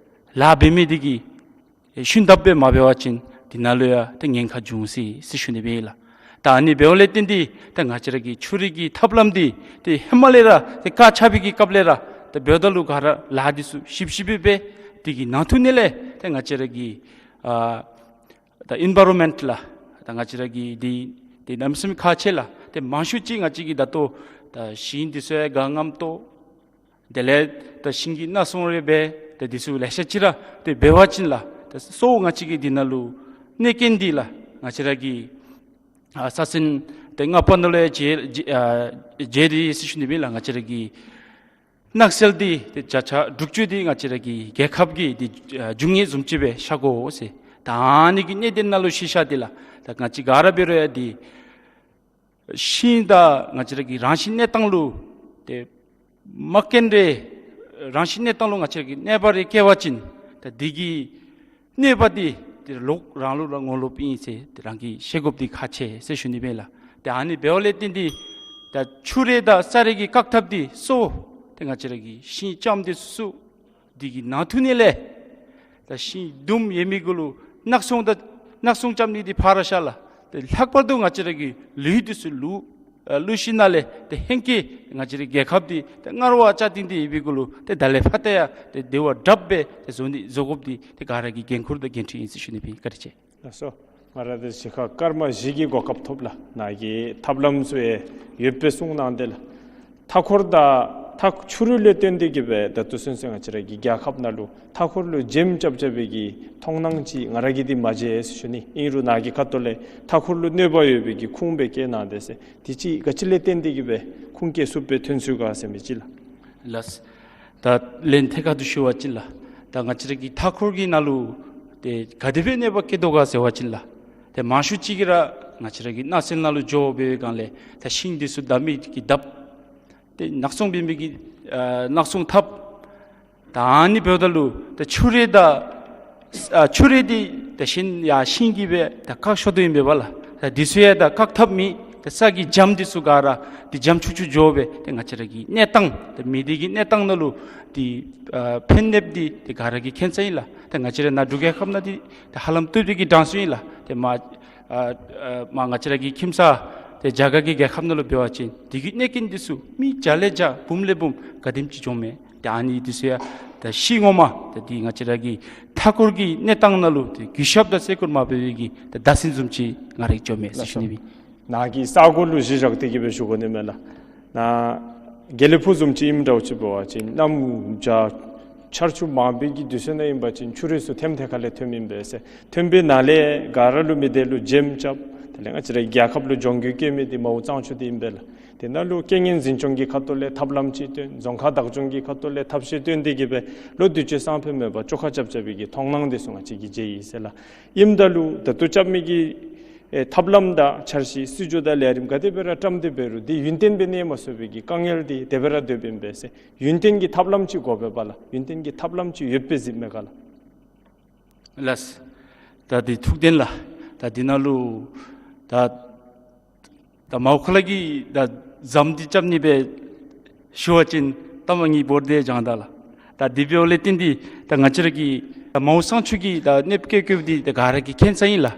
ལཱ་འབད་མི་འདི་གིས་ཤུན་དག་སྦེ་མ་འབད་བ་ཅིན་འདི་ནང་ལུ་ཡང་ཏེ་ཉེན་ཁ་འབྱུང་སྲིད་ཟེར་ཞུ་ནི་ཨིན་ལགས། ད་ཨ་ནི་འབདཝ་ལས་བརྟེན་ཏེ་ད་ང་བཅས་ར་གི་ཆུ་རུད་ཀྱི་ཐབས་ལམ་འདི་ཏེ་ཧེ་མ་ལས་ར་ཏེ་བཀག་ཆ་བའི་གི་སྐབས་ལས་ར་ཏེ་འབདཝ་ད་ལུ་ག་ར་ལཱ་འདི་ཚུ་ཞིབ་ཞིབ་སྦེ་འབད། དེ་གི་ནང་དོན་ལས་ཏེ་ང་བཅས་ར་གི་ཨ་ད་ཨིན་བཱའི་རོན་མེནཊ་ལགས། ད་ང་བཅས་ར་གི་འདི་ཏེ་གནམ་མེད་ས་མེད་ཁག་ཆེ་ལགས། ཏེ་མང་ཤོས་ཅིག་ང་བཅས་ཀྱི་ད་ལྟོ་ད་ཤིང་འདི་ཚུ་ཡང་ག་ངམ་ཏོ། དེ་ལས་ད་ཤིང་གི་ནགས་སྲུང་རེ་འབད། ད་འདི་ཚུ་ལེ་ཤ་ཅིག་ར་ཏེ་འབད་བ་ཅིན་ལགས། ད་གཙོ་བོ་ང་བཅས་ཀྱི་འདི་ནང་ལུ་གནོད་རྐྱེན་འདི་ལགས། ང་བཅས་ར་གི་ཨ་ས་ཟིན་ཏེ་ལྔ་པ་ནང་ལུ་ཡང་བརྗེ་བརྗེ་ཨ་བརྗེ་སྟེ་ཟེར་ཞུ་ནི་ཨིན་ལགས། ང་བཅས་ར་གི་ནགས་ཚལ་འདི་ཏེ་བརྒྱ་ཆ་དྲུག་ཅུ་འདི་ང་བཅས་ར་གི་རྒྱལ་ཁབ་ཀྱི་འདི་ཨ་རྒྱུ་དངོས་བཟུམ་ཅིག་སྦེ་ཤར་དགོ་ཟེར། ད་ཨ་ནི་གི་གནད་དོན་ནང་ལུ་གཞི་བཞག་སྟེ་ལགས། ད་ང་བཅས་ག་ར་འབད་རུང་ཡང་འདི་ཤིང་ད་ང་བཅས་ར་གི་རང་བཞིན་གནས་སྟངས་ལུ་ཏེ་མ་རྐྱེན་རེ་རང་བཞིན་གནས་སྟངས་ལུ་ང་བཅས་ར་གི་གནོད་པ་རེ་བཀལ་བ་ཅིན་ད་འདི་གི་གནོད་པ་འདི་ཏེ་ལོག་རང་ལུ་ར་ངོ་ལོགཔ་ཨིན་ཟེར་ཏེ་རང་གིས་ཤེས་དགོཔ་འདི་ཁག་ཆེ་ཟེར་ཞུ་ནི་ཨིན་ལགས། ཏེ་ཨ་ནི་འབདཝ་ལས་བརྟེན་ཏེ་ད་ཆུ་རུད་དང་ས་རུད་ཀྱི་བཀག་ཐབས་འདི་གཙོ་བོ་ཏེ་ང་བཅས་ར་གི་ཤིང་ལྕངམ་འདི་ཚུ་འདི་གི་ནང་དོན་ལས་ད་ཤིང་དུམ་ཡོད་མི་གུ་ལུ་ནགས་སྲུང་དང་ནགས་སྲུང་རྐྱབ་ནི་འདི་ཕར་བཞག་ལགས། ཏེ་ལྷག་པར་དུ་ང་བཅས་ར་གི་ལུད་འདི་ཚུ་ལུ་ཨ་ལུད་ཤིང་ནང་ལས་ཏེ་ཧེང་སྐལ་ང་བཅས་རའི་རྒྱལ་ཁབ་འདི་ཏེ་སྔར་བ་རྐྱབ་སྟེ་འདི་ཡོད་པའི་གུ་ལུ་ཏེ་ད་ལས་ཕར་ཏེ་ཡང་ཏེ་བདེ་བ་དྲགཔ་སྦེ་ཏེ་བཟོ་ནི་བཟོ་དགོཔ་འདི་ཏེ་ག་ར་གི་འགན་ཁུར་དང་འགན་འཁྲི་ཨིན་ཟེར་ཞུ་ནི་ཨིན། བཀའ་དྲིན་ཆེ། ལགས་སོ། ང་ར་འདི་གཞིས་ཁག་སྐར་མ་བཞི་གི་གོ་སྐབས་ཐོབ་ལགས། ནཱ་གི་ཐབས་ལམ་ཚུ་ཡང་ཡོདཔ་སྦེ་གསུངས་གནང་སྟེ་ལགས། མཐའ་འཁོར་དང་མཐའ་ཆུ་རུད་ལས་བརྟེན་ཏེ་གིས་སྦེ་ད་ལྟོ་ཚུན་ཚོད་ང་བཅས་ར་གི་རྒྱལ་ཁབ་ནང་ལུ་མཐའ་འཁོར་ལུ་འཇིམ་རྐྱབ་རྐྱབ་པའི་གི་མཐོང་སྣང་ཅིག་ང་ར་གིས་འདི་མ་མཇལ་ཟེར་ཞུ་ནི། ཨིན་རུང་ནཱ་གི་ཁ་ཐུག་ལས་མཐའ་འཁོར་ལུ་གནོད་པ་ཡོད་པའི་གི་ཁུངས་སྦེ་བཀལ་གནང་སྟེ་ཟེར། དེ་ཅིག་ག་ཅི་ལས་བརྟེན་ཏེ་གིས་སྦེ་ཁུངས་བཀལ་ཚུགསཔ་སྦེ་ཐོན་ཚུགས་ག་ཟེར་མི་ཅིག་ལགས། ལགས། ད་ལན་ཐད་ཀར་དུ་ཞུ་བ་ཅིན་ལགས། ད་ང་བཅས་ར་གི་མཐའ་འཁོར་གྱི་ནང་ལུ་ཏེ་ག་དེ་སྦེ་གནོད་པ་བཀལ་དོ་ག་ཟེར་བ་ཅིན་ལགས། ཏེ་མང་ཤོས་ཅིག་གིས་ར་ང་བཅས་ར་གི་ནགས་ཚལ་ནང་ལུ་འགྱོ་བའི་སྒང་ལས་ད་ཤིང་འདི་ཚུ་བརྡབ་མི་གི་བརྡབ། ཏེ་ནགས་སྲུང་འབད་མི་གིས་ཨ་ནགས་སྲུང་འཐབ། ད་ཨ་ནི་འབདཝ་ད་ལུ་ད་ཆུ་རུད་དང་ཨ་ཆུ་རུད་འདི་ད་ཤིང་ཡང་ཤིང་གིས་སྦེ་ད་བཀག་ཤོར་དོ་ཨིན་པས་ལགས། ད་འདི་ཚུ་ཡང་ད་བཀག་ཐབས་མེད། ད་ས་གི་འཇམ་འདི་ཚུ་ག་ར་ཏེ་འཇམ་ཅུག་ཅུ་འགྱོ་སྦེ་ཏེ་ང་བཅས་ར་གི་གནས་སྟངས་ད་མི་སྡེ་གི་གནས་སྟངས་ནང་ལུ་ཏེ་ཨ་ཕན་གནོདཔ་འདི་ཏེ་ག་ར་གིས་མཁྱེན་ས་ཨིན་ལགས། ད་ང་བཅས་ར་ནཱ་འབྲུག་རྒྱལ་ཁབ་ནང་འདི་ད་ཧ་ལམ་སྟོད་པའི་གི་གྲངས་སུ་ཨིན་ལགས། ཏེ་མར་ཨ་ཨ་མར་ང་བཅས་ར་གི་ཁྱིམ་ཚང་ཏེ་རྒྱ་གར་གྱི་རྒྱལ་ཁབ་ནང་ལུ་འབད་བ་ཅིན་དེ་གི་གནོད་རྐྱེན་འདི་ཚུ་མི་བརྒྱ་ལས་བརྒྱ་འབུམ་ལས་འབུམ་ག་དེམ་ཅིག་འགྱོཝ་མས། ཏེ་ཨ་ནི་འདི་ཚུ་ཡང་ད་ཤིང་ངོ་མ་ད་འདི་ང་བཅས་ར་གི་མཐའ་འཁོར་གྱི་གནས་སྟངས་ནང་ལུ་ཏེ་གུས་ཞབས་དང་བརྩི་བཀུར་མ་འབད་བའི་གི་ད་བརྡ་མཚོན་བཟུམ་ཅིག་ང་ར་གིས་འགྱོཝ་མས་ཟེར་ཞུ་ནི་ཨིན། ནཱ་གི་ས་གོ་ལུ་གཞི་བཞག་སྟེ་གིས་སྦེ་ཞུ་དགོ་ནི་མས་ལགས། ནཱ་དགེ་ལེགས་ཕུག་བཟུམ་ཅིག་ཨིནམ་འདྲཝ་ཅིག་འབད་བ་ཅིན་གནམ་བྱཱར་ཆར་ཆུ་མང་པའི་གི་དུས་ཚོད་ནང་ཨིན་པ་ཅིན་ཆུ་རུད་ཚུ་ཐེམ་ཐད་ཁ་ལས་ཐོནམ་ཨིན་པས་ཟེར། ཐོན་པའི་ནང་ལས་ག་ར་ལུ་མི་སྡེ་ལུ་འཇིམ་རྐྱབ། དེ་ལས་ང་བཅས་རའི་རྒྱལ་ཁབ་ལུ་གྱོང་གུད་བཀལ་མི་འདི་མའོ་གཙང་ཆུ་འདི་ཨིན་པས་ལགས། དེ་ནང་ལུ་རྐྱེན་ངན་འཛིན་སྐྱོང་གི་ཁ་ཐུག་ལས་ཐབས་ལམ་ཅིག་བཏོན། རྫོང་ཁག་བདག་སྐྱོང་གི་ཁ་ཐུག་ལས་ཐབས་ཤེས་བཏོན་ཏེ་གིས་སྦེ་ལོ་དུས་ཅི་སང་ཕོད་མེད་པར་བཅོ་ཁ་རྐྱབ་རྐྱབ་པའི་གི་མཐོང་སྣང་འདི་ཚུ་ང་བཅས་ཀྱིས་མཇལ་ཡི་ཟེར་ལགས། ཨིནམ་ད་ལུ་ད་ལྟོ་རྐྱབ་མི་གི་ཨེ་ཐབས་ལམ་དང་འཆར་གཞི་སྲིད་བྱུས་དང་ལས་རིམ་ག་དེ་སྦེ་ར་བཀྲམ་སྟེ་འབད་རུང་འདི་ཡུན་བརྟན་སྦེ་གནས་མ་ཚུགས་པའི་གི་དཀའ་ངལ་འདི་དེ་སྦེ་ར་སྡོདཔ་ཨིན་པས་ཟེར། ཡུན་བརྟན་གྱི་ཐབས་ལམ་ཅིག་དགོ་པས་པ་ལགས། ཡུན་བརྟན་གྱི་ཐབས་ལམ་ཅིག་ཡོདཔ་སྦེ་གཟིགསཔ་མས་ག་ལགས། ལགས། ད་འདི་ཐུགས་བདེན་ལགས། ད་འདི་ནང་ལུ་ད་ ད་མའོ་ཁོ་ལ་གིས་ད་ཟམ་འདི་རྐྱབ་ནི་སྦེ་ཞུ་བ་ཅིན་ཏ་མ་ངེའི་བོར་དེ་བྱང་ད་ལགས། ད་དེ་འབདཝ་ལས་བརྟེན་ཏེ་ད་ང་བཅས་ར་གི་ད་མའོ་གསང་ཆུ་གི་ད་གནོདཔ་བཀལ་བཀལཝ་འདི་ད་ག་ར་གིས་མཁྱེན་ས་ཨིན་ལགས།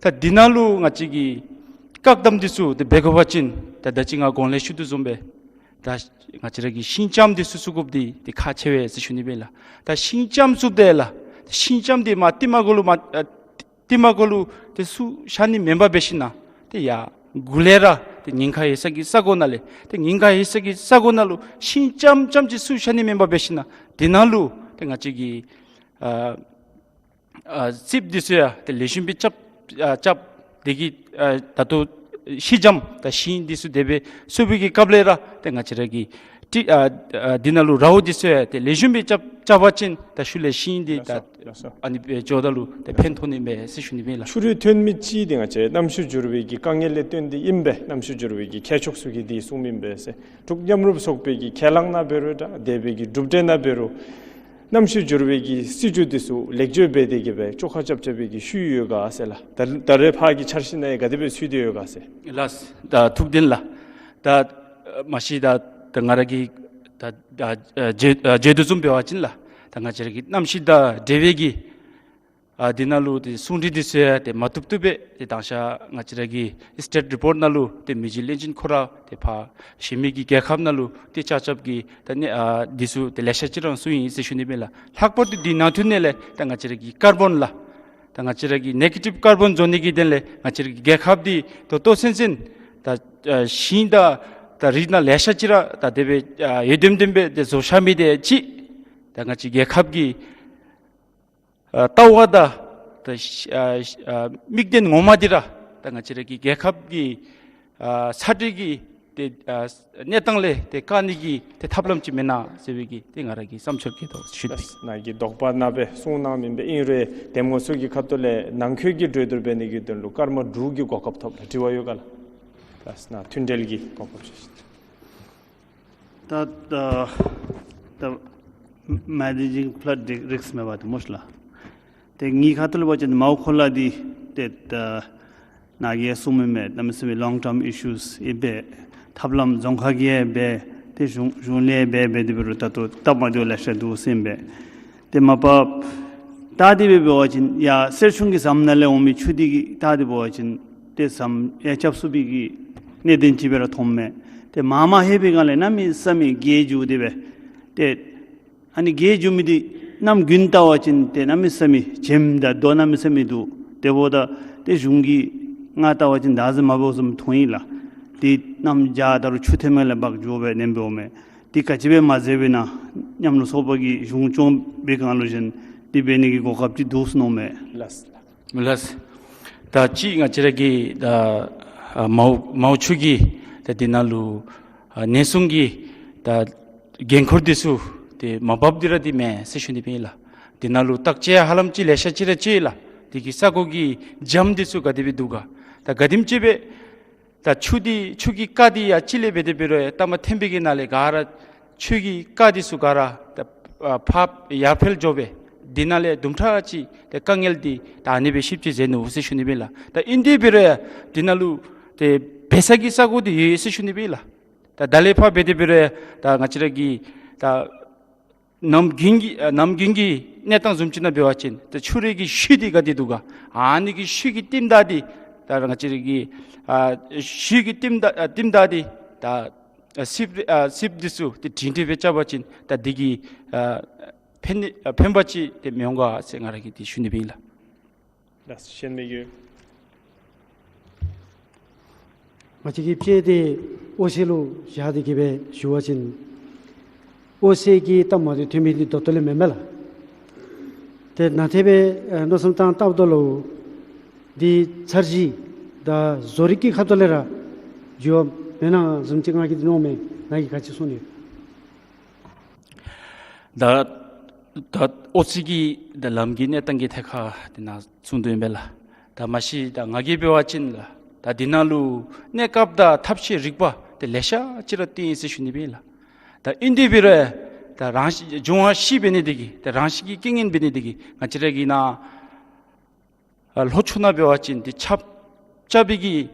ད་འདི་ནང་ལུ་ང་བཅས་ཀྱིས་བཀག་སྡོམ་འདི་ཚུ་ཏེ་འབད་དགོ་པ་ཅིན་ད་ད་ཅི་ང་གོང་ལས་ཞུ་དོ་བཟུམ་སྦེ་ད་ང་བཅས་ར་གི་ཤིང་ལྕངམ་འདི་ཚུ་བཙུགས་དགོཔ་འདི་ཏེ་ཁག་ཆེ་བས་ཟེར་ཞུ་ནི་སྦེ་ལགས། ད་ཤིང་ལྕངམ་བཙུགསཔ་ད་ལགས། ཤིང་ལྕངམ་འདི་མ་ཏིལ་མར་གུ་ལུ་མ་ཨ་ཏིལ་མར་གུ་ལུ་ཏེ་བཙུགས་བཞག་ནི་མེན་པར་འབད་ཞིན་ན་ཏེ་ཡར་གུ་ལས་ར་ཏེ་ཉེན་ཁ་ཡོད་ས་གི་ས་གོ་ནང་ལས་ཏེ་ཉེན་ཁ་ཡོད་ས་གི་ས་གོ་ནང་ལུ་ཤིང་ལྕངམ་ཙམ་ཅིག་བཙུགས་བཞག་ནི་མེན་པར་འབད་ཞིན་ན་དེ་ནང་ལུ་ཏེ་ང་བཅས་ཀྱིས་ཨ་ཨ་རྩིགཔ་འདི་ཚུ་ཡང་ཏེ་ལེགས་ཤོམ་སྦེ་རྐྱབ་ཨ་རྐྱབ་དེ་གིས་ཨ་ད་ལྟོ་ཤིང་ལྕངམ་དང་ཤིང་འདི་ཚུ་དེ་སྦེ་བཙུགས་པའི་གི་སྐབས་ལས་ར་ཏེ་ང་བཅས་ར་གིས་ཏེ་ཨ་ཨ་འདི་ནང་ལུ་རཝ་འདི་ཚུ་ཡང་ཏེ་ལེགས་ཤོམ་སྦེ་རྐྱབ་རྐྱབ་པ་ཅིན་ད་ཤུལ་ལས་ཤིང་འདི་ད་ལགས་སོ། ཨ་ནི་སྦེ་འགྱོཝ་ད་ལུ་ཏེ་ཕན་ཐོགས་ནི་མས་ཟེར་ཞུ་ནི་སྦེ་ལགས། ཆུ་རུད་ཐོན་མི་ཅིག་འདི་ང་བཅས་གནམ་གཤིས་འགྱུར་བའི་གི་དཀའ་ངལ་ལས་བརྟེན་ཏེ་ཨིན་པས། གནམ་གཤིས་འགྱུར་བའི་གི་མཁས་མཆོག་ཚུ་གིས་འདི་གསུངམ་ཨིན་པས་ཟེར། འབྲུག་མཉམ་རུབ་ཚོགས་པའི་གི་ཁས་བླངས་ནང་འབད་རུང་འདྲ་དེ་སྦེ་གི་གྲུབ་འབྲས་ནང་འབད་རུང་གནམ་གཤིས་འགྱུར་བའི་གི་སྲིད་བྱུས་འདི་ཚུ་ལེགས་བཅོས་འབད་དེ་གི་སྦེ་བཅོ་ཁ་རྐྱབ་རྐྱབ་པའི་གི་ཤུལ་ཡོད་ག་ཟེར་ལགས། ད་ད་རེས་ཕར་གྱི་འཆར་གཞི་ནང་ཡང་ག་དེ་སྦེ་ཚུད་དེ་ཡོད་ག་ཟེར། ལགས། ད་ཐུགས་བདེན་ལགས། ད་མ་གཞི་ད་ད་ང་ར་གིས་ད་ད་ཨ་བརྗོད་ཨ་བརྗོད་དོ་བཟུམ་འབད་བ་ཅིན་ལགས། ད་ང་བཅས་ར་གི་གནམ་གཤིས་དང་འབྲེལ་བའི་གི་ཨ་འདི་ནང་ལུ་ཏེ་གསུང་གྲོས་འདི་ཚུ་ཡང་ཏེ་མ་བཏུབ་བཏུབ་སྦེ་ཏེ་དང་ཤ་ང་བཅས་ར་གི་སི་ཊེཊ་རི་པོཊ་ནང་ལུ་ཏེ་མི་རྗེ་བློན་ཆེན་ཁོ་ར་ཏེ་ཕར་གཞན་མི་གི་རྒྱལ་ཁབ་ནང་ལུ་ཏེ་བཅར་བཅརཝ་གི་ད་ནི་ཨ་འདི་ཚུ་ཏེ་ལེ་ཤ་ཅིག་ར་གསུངས་ཡི་ཟེར་ཞུ་ནི་སྦེ་ལགས། ལྷག་པར་དུ་འདི་ནང་དོན་ནང་ལས་ད་ང་བཅས་ར་གི་ཀར་བོན་ལགས། ད་ང་བཅས་ར་གི་ནེ་གེ་ཊིབ་ཀར་བོན་བཟོ་ནི་གི་དོན་ལས་ང་བཅས་ར་གི་རྒྱལ་ཁབ་འདི་ད་ལྟོ་ཚུན་ཚོད་ད་ཨ་ཤིང་དང་ད་རི་ནང་ལེ་ཤ་ཅིག་ར་ད་དེ་སྦེ་ཨ་ཡོད་དེམ་དེམ་སྦེ་ཏེ་བཟོ་བཞག་མི་དེ་ཅིག་ད་ང་བཅས་རྒྱལ་ཁབ་ཀྱི་ཨ་ལྟ་བ་དང་ད་ཨ་ཨ་དམིགས་དོན་ངོ་མ་འདི་ར་ད་ང་བཅས་ར་གི་རྒྱལ་ཁབ་ཀྱི་ཨ་ཚ་དྲོད་ཀྱི་ཏེ་ཨ་གནས་སྟངས་ལས་ཏེ་བཀག་ནི་གི་ཏེ་ཐབས་ལམ་ཅིག་མེན་ན་ཟེར་བའི་གི་ཏེ་ང་ར་གི་བསམ་འཆར་གི་ཐོག་ཞུ་ནི། ལགས། ནཱ་གི་དོགས་པ་ནཱ་སྦེ་གསུངས་གནངམ་ཨིན་པས། ཨིན་རུང་གདམ་ངོ་ཚུ་གི་ཁ་ཐུག་ལས་ནང་འཁོད་ཀྱི་གྲོས་བསྡུར་འབད་ནི་གི་དོན་ལུ་སྐར་མ་དྲུག་གི་གོ་སྐབས་ཐོབ་ལགས། དྲི་བ་ཡོད་ག་ལགས། ལགས་ནཱ་མཐུན་འབྲེལ་གྱི་གོ་སྐབས་ཞུ་ཞུ། ད་ད་ད་མེ་ནེ་ཇིང་ཕླཌ་རིསཀ་མེན་པ་ཏེ་མོ་ཤ་ལགས། ཏེ་ངེའི་ཁ་ཐུག་ལས་འབད་བ་ཅིན་མའོ་ཁོ་ལ་འདི་ཏེ་ད་ནཱ་གིས་གསུངས་མི་མེན་གནམ་མེད་ས་མེད་ལོང་ཊརམ་ཨི་ཤུས་ཨིན་པས། ཐབས་ལམ་རྫོང་ཁ་གིས་འབད་ཏེ་གཞུང་གཞུང་ལས་འབད་འབད་དེ་འབད་རུང་ད་ལྟོ་སྟབས་མ་བདེཝ་ལེ་ཤ་འདུག་ཟེར་ཨིན་པས། ཏེ་མ་པ་ད་དེ་སྦེ་འབད་བ་ཅིན་ཡར་གསེར་ཆུང་གི་ཟམ་ནང་ལས་འོང་མི་ཆུ་འདི་གིས་ད་དེ་འབད་བ་ཅིན་ཏེ་ཟམ་ཡར་རྐྱབ་ཚུགས་པའི་གི་གནད་དོན་ཅིག་སྦེ་ར་མཐོངམ་མས། ཏེ་མར་མར་ལྷོད་པའི་སྒང་ལས་གནམ་མེད་ས་མེད་རྒས་འགྱོ་དེ་སྦེ་ཏེ་ཨ་ནི་རྒས་འགྱོ་མི་འདི་གནམ་དགུན་བལྟ་བ་ཅིན་ཏེ་གནམ་མེད་ས་མེད་བྱེམ་དང་རྡོ་གནམ་མེད་ས་མེད་འདུག། དེ་འབདཝ་ད་ཏེ་གཞུང་གིས་ང་བལྟ་བ་ཅིན་བདག་འཛིན་མ་འབད་བཟུམ་མཐོང་ཡི་ལགས། ཏེ་གནམ་བྱཱར་ད་རུང་ཆུ་ཐོན་མི་ལས་འབག་འགྱོ་སྦེ་ཨ་ནེམ་འབདཝ་མས། ཏེ་ག་ཅི་སྦེ་མ་མཛད་པས་ན་མཉམ་རུབ་ཚོགས་པ་གིས་གཞུང་སྐྱོང་པའི་སྒང་ལུ་བཞིན་ཏེ་འབད་ནི་གི་གོ་སྐབས་ཅིག་འདུག་ཟེར་མནོཝ་མས། ལགས། ལགས། ད་ཅི་ང་བཅས་ར་གི་ད་ཨ་མའོ་མའོ་ཆུ་གི་ད་འདི་ནང་ལུ་ཨ་ནན་སྲུང་གི་ད་འགན་ཁུར་འདི་ཚུ་ཏེ་མ་འབགཔ་འདི་ར་འདི་མེན་ཟེར་ཞུ་ནི་སྦེ་ཨིན་ལགས། འདི་ནང་ལུ་བརྟག་དཔྱད་ཧ་ལམ་ཅིག་ལེ་ཤ་ཅིག་ར་ཅིག་ལགས། འདི་གི་ས་གོ་གི་ལྕངམ་འདི་ཚུ་ག་དེ་སྦེ་འདུག་ག། ད་ག་དེམ་ཅིག་སྦེ་ད་ཆུ་འདི་ཆུ་གི་རྐ་འདི་ཡར་ཅིག་ལས་འབད་དེ་འབད་རུང་ཡང་ལྟ་མ་ཐོན་པའི་གི་ནང་ལས་ག་ར་ཆུ་གི་རྐ་འདི་ཚུ་ག་ར་ད་ཨ་ཕར་ཡར་འཕེལ་འགྱོ་སྦེ་འདི་ནང་ལས་དུམ་གྲ་ཅིག་ཏེ་དཀའ་ངལ་འདི་ད་ཨ་ནི་སྦེ་ཞིབ་དཔྱད་མཛད་ནུག་ཟེར་ཞུ་ནི་སྦེ་ཨིན་ལགས། ད་ཨིན་དེ་འབད་རུང་ཡང་འདི་ནང་ལུ་ཏེ་འབད་ས་གི་ས་གོ་འདི་ཡོད་ཟེར་ཞུ་ནི་སྦེ་ཨིན་ལགས། ད་ད་ལས་ཕར་འབད་དེ་འབད་རུང་ཡང་ད་ང་བཅས་ར་གི་ད་ནམ་རྒྱུན་གྱི་ཨ་ནམ་རྒྱུན་གྱི་གནས་སྟངས་བཟུམ་ཅིག་ནང་འབད་བ་ཅིན་ད་ཆུ་རུད་ཀྱི་ཤུལ་འདི་ག་དེ་འདུག་ག། ཨ་ནི་གི་ཤུལ་གྱི་རྟིང་བདའ་འདི་ད་ང་བཅས་ར་གི་ཨ་ཤུལ་གྱི་རྟིང་བདའ་ཨ་རྟིང་བདའ་འདི་ད་ཨ་སིབ་ཨ་སིབ་འདི་ཚུ་ཏེ་སྒྲིང་སྒྲི་སྦེ་རྐྱབ་པ་ཅིན་ད་འདི་གིས་ཨ་ཕན་ཨ་ཕན་པ་ཅིག་ཏེ་མི་འོང་ག་ཟེར་ང་ར་གིས་ཏེ་ཞུ་ནི་སྦེ་ཨིན་ལགས། ལགས། གཞན་མི་ཡོད། ང་བཅས་ཀྱི་དཔྱད་དེ་ཨོ་སི་ལུ་བཞག་སྟེ་གི་སྦེ་ཞུ་བ་ཅིན་ཨོ་སི་གི་སྟབས་མ་བདེཝ་ཐོན་མི་འདི་ད་ལྟོ་ལས་མེན་མས་ལགས། ཏེ་ནཱ་ཏེ་སྦེ་ཨ་མནོ་བསམ་བཏང་བལྟཝ་ད་ལུ་འདི་འཆར་གཞི་དང་བཟོ་རིག་གི་ཁ་ཐུག་ལས་ར་འགྱོཝ་མེན་ན་བཟུམ་ཅིག་ང་གིས་འདི་མནོཝ་མས། ནཱ་གིས་ག་ཅི་གསུང་ནི་ཡོད། ད་ད་ཨོ་སི་གི་ད་ལམ་གྱི་གནས་སྟངས་ཀྱི་ཐད་ཁར་འདི་ནང་གསུང་དོ་ཨིན་པས་ལགས། ད་མ་གཞི་ད་ང་གིས་འབད་བ་ཅིན་ལགས་ད་འདི་ནང་ལུ་གནས་སྐབས་དང་ཐབས་ཤེས་རིག་པ་ཏེ་ལེ་ཤ་ཅིག་ར་བཏོན་ཡི་ཟེར་ཞུ་ནི་སྦེ་ཨིན་ལགས། ད་ཨིན་དེ་འབད་རུང་ད་རང་བཞིན་འབྱུང་བ་བཞི་འབད་ནི་དེ་གིས་ད་རང་བཞིན་གྱི་རྐྱེན་ངན་འབད་ནི་དེ་གིས་ང་བཅས་ར་གི་ནཱ་ཨ་ལྷོ་ཕྱོགས་ནང་འབད་བ་ཅིན་ཏེ་ཆརཔ་རྐྱབ་པའི་གི་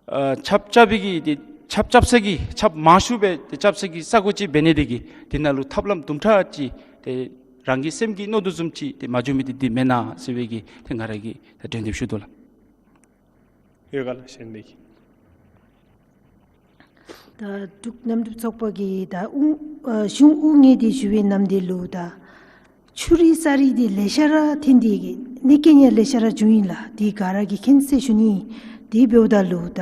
ཨ་ཆརཔ་རྐྱབ་པའི་གི་ཏེ་ཆརཔ་རྐྱབ་ས་གི་ཆརཔ་མང་ཤོས་སྦེ་ཏེ་རྐྱབ་ས་གི་ས་གོ་ཅིག་འབད་ནི་དེ་གིས་དེ་ནང་ལུ་ཐབས་ལམ་དུམ་གྲ་ཅིག་ཏེ་རང་གི་སེམས་ཀྱིས་མནོ་དོ་བཟུམ་ཅིག་ཏེ་མ་འགྱོ་མི་འདི་འདི་མེན་ན་ཟེར་བའི་གི་ཏེ་ང་ར་གིས་ད་འགྲེམས་སྟོན་ཞུ་དོ་ལགས། ཡོད་ག་ལགས། གཞན་པའི་གི། ད་འབྲུག་གནམ་གྲུ་ཚོགས་པ་གི་ད་དབུ་ཨ་གཞུང་དབུ་བརྙེས་ཏེ་བཞུགས་པའི་ནམ་དེ་ལུ་ད་ཆུ་རུད་ས་རུད་འདི་ལེ་ཤ་ར་ཐོན་ཏེ་གི་གནོད་སྐྱོན་ཡང་ལེ་ཤ་ར་བྱུང་ཡི་ལགས། དེ་ག་ར་གིས་མཁྱེན་ཟེར་ཞུ་ནི། དེ་འབདཝ་ད་ལུ་ད་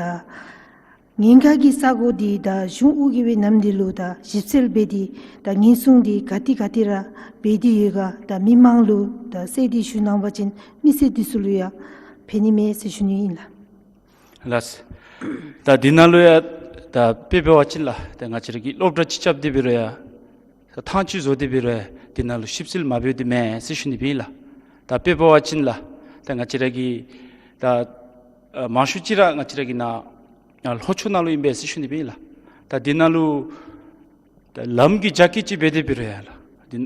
ཉེན་ཁ་གི་ས་གོ་འདི་ད་གཞུང་དབུ་བརྙེས་པའི་ནམ་དེ་ལུ་ད་ཞིབ་འཚོལ་འབད་དེ་ད་ཉེན་སྲུང་འདི་ག་ཏེ་ག་ཏེ་ར་འབད་དེ་ཡོད་ག་ད་མི་མང་ལུ་ད་གསལ་འདེབས་ཞུ་གནང་བ་ཅིན་མི་སེར་འདི་ཚུ་ལུ་ཡང་ཕན་ནི་མས་ཟེར་ཞུ་ནི་ཨིན་ལགས། ལགས། ད་འདི་ནང་ལུ་ཡང་ད་དཔེ་འབད་བ་ཅིན་ལགས་ད་ང་བཅས་ར་གིས་སློབ་གྲྭ་ཅིག་རྐྱབ་སྟེ་འབད་རུང་ཡང་ད་ཐང་ཅིག་བཟོ་སྟེ་འབད་རུང་ཡང་འདི་ནང་ལུ་ཞིབ་འཚོལ་མ་འབདཝ་འདི་མེན་ཟེར་ཞུ་ནི་ཨིན་ལགས། ད་དཔེ་འབད་བ་ཅིན་ལགས་ད་ང་བཅས་ར་གི་ད་ཨ་མང་ཤོས་ཅིག་ར་ང་བཅས་ར་གི་ནཱ་ལྷོ་ཕྱོགས་ནང་ལུ་ཨིན་པས་ཟེར་ཞུ་ནི་ཨིན་ལགས། ད་འདི་ནང་ལུ་ད་ལམ་གྱི་རྒྱ་སྐྱེད་ཅིག་འབད་དེ་འབད་རུང་ཡང་ལགས། འདི་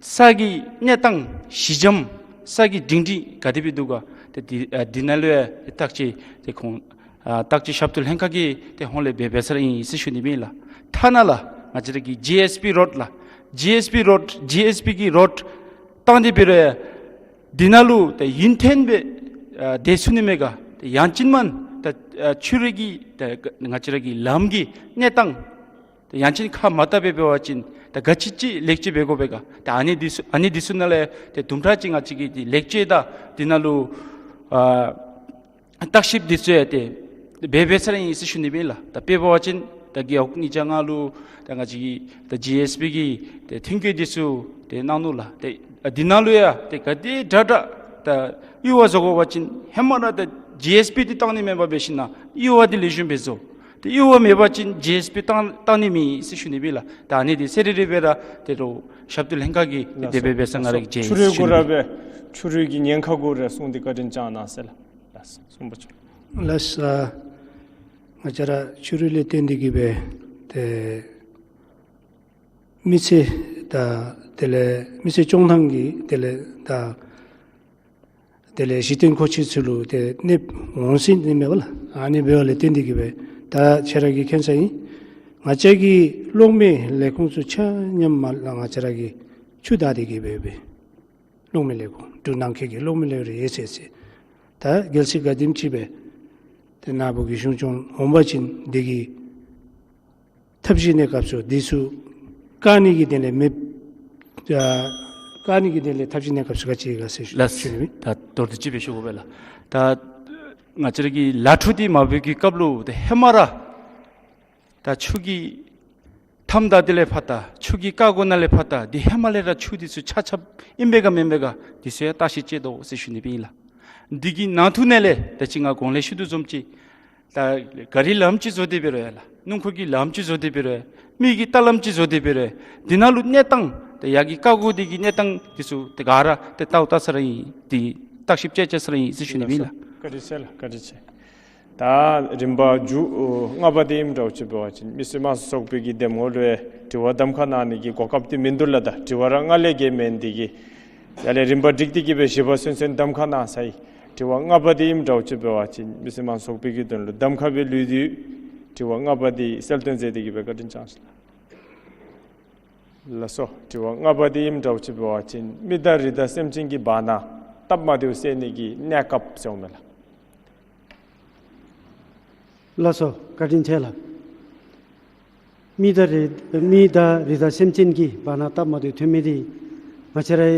ས་གི་གནས་སྟངས་ཞི་འཇམ་ས་གི་སྒྲིང་སྒྲིང་ག་དེ་སྦེ་འདུག་ག། ཏེ་འདི་ཨ་འདི་ནང་ལུ་ཡང་ཏེ་བརྟག་དཔྱད་ཏེ་ཁོང་ཨ་བརྟག་དཔྱད་ཞབས་ཏོག་ལྷན་ཁག་གིས་ཏེ་ཧོང་ལས་འབད་འབད་ས་ར་ཨིན་ཟེར་ཞུ་ནི་ཨིན་ལགས། ཐ་ན་ལགས་ང་བཅས་ར་གི་ཇི་ཨེསི་བི་རོཌ་ལགས། ཇི་ཨེསི་བི་རོཌ་ཇི་ཨེསི་བི་གི་རོཌ་བཏང་སྟེ་འབད་རུང་ཡང་འདི་ནང་ལུ་ཏེ་ཡུན་བརྟན་སྦེ་ཨ་སྡོད་ཚུགས་ནི་མས་ག། ཏེ་ཡང་ཅིན་མ་ད་ཨ་ཆུ་རུད་ཀྱི་ད་ང་བཅས་ར་གི་ལམ་གྱི་གནས་སྟངས་ཏེ་ཡང་ཅིན་ཁ་མ་བལྟ་སྦེ་འབད་བ་ཅིན་ད་ག་ཅི་ཅིག་ལེགས་བཅོས་འབད་དགོ་པས་ག། ད་ཨ་ནི་འདི་ཚུ་ཨ་ནི་འདི་ཚུ་ནང་ལས་ཏེ་དུམ་གྲ་ཅིག་ང་བཅས་ཀྱིས་ཏེ་ལེགས་བཅོས་དང་འདི་ནང་ལུ་ཨ་བརྟག་ཞིབ་འདི་ཚུ་ཡང་ཏེ་འབད་འབད་ས་ར་ཨིན་ཟེར་ཞུ་ནི་ཨིན་ལགས། ད་དཔེ་འབད་བ་ཅིན་ད་རྒེད་འོག་གཉིས་ཆ་ལྔ་ལུ་ད་ང་བཅས་ཀྱི་ད་ཇི་ཨེསི་བི་གི་ཏེ་མཐུན་རྐྱེན་འདི་ཚུ་ཏེ་གནང་ནུག་ལགས། ཏེ་ཨ་འདི་ནང་ལུ་ཡང་ཏེ་ག་དེ་དྲག་དྲག་ད་གཡུར་བ་བཟོ་དགོ་པ་ཅིན་ཧེ་མ་ར་ད་ཇི་ཨེསི་བི་འདི་བཏང་ནི་མེན་པར་འབད་ཞིན་ན་གཡུར་བ་འདི་ལེགས་ཤོམ་སྦེ་བཟོ། ཏེ་གཡུར་བ་མེད་པ་ཅིན་ཇི་ཨེསི་བི་བཏང་བཏང་ནི་མེད་ཟེར་ཞུ་ནི་ཨིན་ལགས། ད་ཨ་ནི་འདི་ཚུ་རེ་རེ་སྦེ་ར་ཏེ་རོགས་ཞབས་ཏོག་ལྷན་ཁག་གིས་ཏེ་དེ་སྦེ་འབད་ས་ང་ར་གིས་མཇལ་ཡི་ཟེར་ཞུ་ནི་ཨིན། ཆུ་རུད་གུ་ར་སྦེ་ཆུ་རུད་ཀྱི་ཉེན་ཁ་གུ་ར་གསུངས་ཏེ་བཀའ་དྲིན་བསྐྱང་གནང་ཟེར་ལགས། ལགས་སོ་གསུམ་པ་ཆུ། ལགས་སོ། ང་བཅས་ར་ཆུ་རུད་ལས་བརྟེན་ཏེ་གིས་སྦེ་ཏེ་མི་ཚེ་དང་དེ་ལས་མི་ཚེ་སྐྱོང་ཐངས་ཀྱི་དེ་ལས་ད་དེ་ལས་གཞི་རྟེན་མཁོ་ཆས་ཚུ་ལུ་ཏེ་གནོདཔ་འོང་སྲིད་ནི་མས་པ་ལགས། ཨ་ནི་འབདཝ་ལས་བརྟེན་ཏེ་གིས་སྦེ་ད་ཁྱེད་ར་གིས་མཁྱེན་ས་ཨིན། ང་བཅས་ཀྱི་གློག་མེ་ལས་ཁུངས་ཚུ་ཆ་མཉམ་མ་ལགས་ང་བཅས་ར་གིས་ཆུ་བདའ་སྟེ་གིས་སྦེ་སྦེ་གློག་མེ་ལས་ཁུངས་འབྲུག་ནང་འཁོད་ཀྱི་གློག་མེ་ལས་རེ་ཡོད་ཟེར་ཟེར། ད་རྒྱལ་སྲིད་ག་དེམ་ཅིག་སྦེ་ཏེ་ནཱ་བུ་གི་གཞུང་སྐྱོང་འོང་པ་ཅིན་འདི་གི་ཐབས་ཤེས་གནས་སྐབས་སུ་འདི་ཚུ་བཀག་ནི་གི་དོན་ལས་མེད་ཨ་བཀག་ནི་གི་དོན་ལས་ཐབས་ཤེས་གནས་སྐབས་སུ་ག་ཅི་ཡོད་ག་ཟེར་ཞུ་ལགས། ཞུ་ནི་ཨིན། ད་མདོར་བསྡུས་ཅིག་སྦེ་ཞུ་དགོ་པས་ལགས། ད་ང་བཅས་ར་གི་ལ་ཕྲུག་འདི་མ་འབད་བའི་སྐབས་ལུ་ཏེ་ཧེ་མ་ར་ད་ཆུ་གི་མཐའམ་དང་དེ་ལས་ཕར་ད་ཆུ་གི་རྐ་གོང་ནང་ལས་ཕར་ད་འདི་ཧེ་མ་ལས་ར་ཆུ་འདི་ཚུ་ཆག་ཆགཔ་ཨིན་པས་ག་མེན་པས་ག་འདི་ཚུ་ཡང་བརྟག་ཞིབ་རྐྱབ་དོ་ཟེར་ཞུ་ནི་ཨིན་ལགས། འདི་གི་ནང་དོན་ནང་ལས་ད་ཅི་ང་གོང་ལས་ཞུ་དོ་བཟུམ་ཅིག་ད་ག་རི་ལམ་ཅིག་བཟོ་སྟེ་འབད་རུང་ཡང་ལགས། སྣུམ་འཁོར་གྱི་ལམ་ཅིག་བཟོ་སྟེ་འབད་རུང་ཡང་མི་གི་ལྟ་ལམ་ཅིག་བཟོ་སྟེ་འབད་རུང་ཡང་འདི་ནང་ལུ་གནས་སྟངས་ཏེ་ཡར་གྱི་རྐ་གོང་འདི་གི་གནས་སྟངས་འདི་ཚུ་ཏེ་ག་ར་ཏེ་བལྟ་བལྟ་ས་ར་ཨིན། ཏེ་བརྟག་ཞིབ་རྐྱབ་རྐྱབ་ས་ར་ཨིན་ཟེར་ཞུ་ནི་ཨིན་ལགས། བཀའ་དྲིན་ཆེ་ལགས། བཀའ་དྲིན་ཆེ། ད་རིམ་པ་མཇུག་ལྔ་པ་འདི་ཨིནམ་འདྲཝ་ཅིག་འབད་བ་ཅིན་མི་སེར་དམངས་གཙོའི་ཚོགས་པའི་གི་འདེམས་ངོ་ལུ་ཡང་དྲི་བ་གདམ་ཁ་གནང་ནི་གི་གོ་སྐབས་འདི་མིན་འདུག་ལགས། ད་དྲི་བ་ར་ལྔ་ལས་བརྒལ་མེད་ནི་འདི་གིས་ཡར་ལས་རིམ་པ་སྒྲིག་སྟེ་གིས་སྦེ་བཞི་པ་ཚུན་ཚོད་གདམ་ཁ་གནང་ཚར་ཡི། དྲི་བ་ལྔ་པ་འདི་ཨིནམ་འདྲཝ་ཅིག་འབད་བ་ཅིན་མི་སེར་དམངས་གཙོའི་ཚོགས་པའི་གི་དོན་ལུ་གདམ་ཁ་སྦེ་ལུས་ཏེ་དྲི་བ་ལྔ་པ་འདི་གསལ་སྟོན་མཛད་དེ་གིས་སྦེ་བཀའ་དྲིན་བསྐྱང་ཞུ་ལགས། ལགས་སོ། དྲི་བ་ལྔ་པ་འདི་ཨིནམ་འདྲཝ་ཅིག་འབད་བ་ཅིན་མི་དང་རི་དྭགས་སེམས་ཅན་གྱི་བར་ན་སྟབས་མ་བདེཝ་སེལ་ནི་གི་གནས་སྐབས་ཟེརཝ་མས་ལགས། ལགས་སོ། བཀའ་དྲིན་ཆེ་ལགས། མི་དང་རི་མི་དང་རི་དྭགས་སེམས་ཅན་གྱི་བར་ན་སྟབས་མ་བདེཝ་ཐོན་མི་འདི་ང་བཅས་རའི་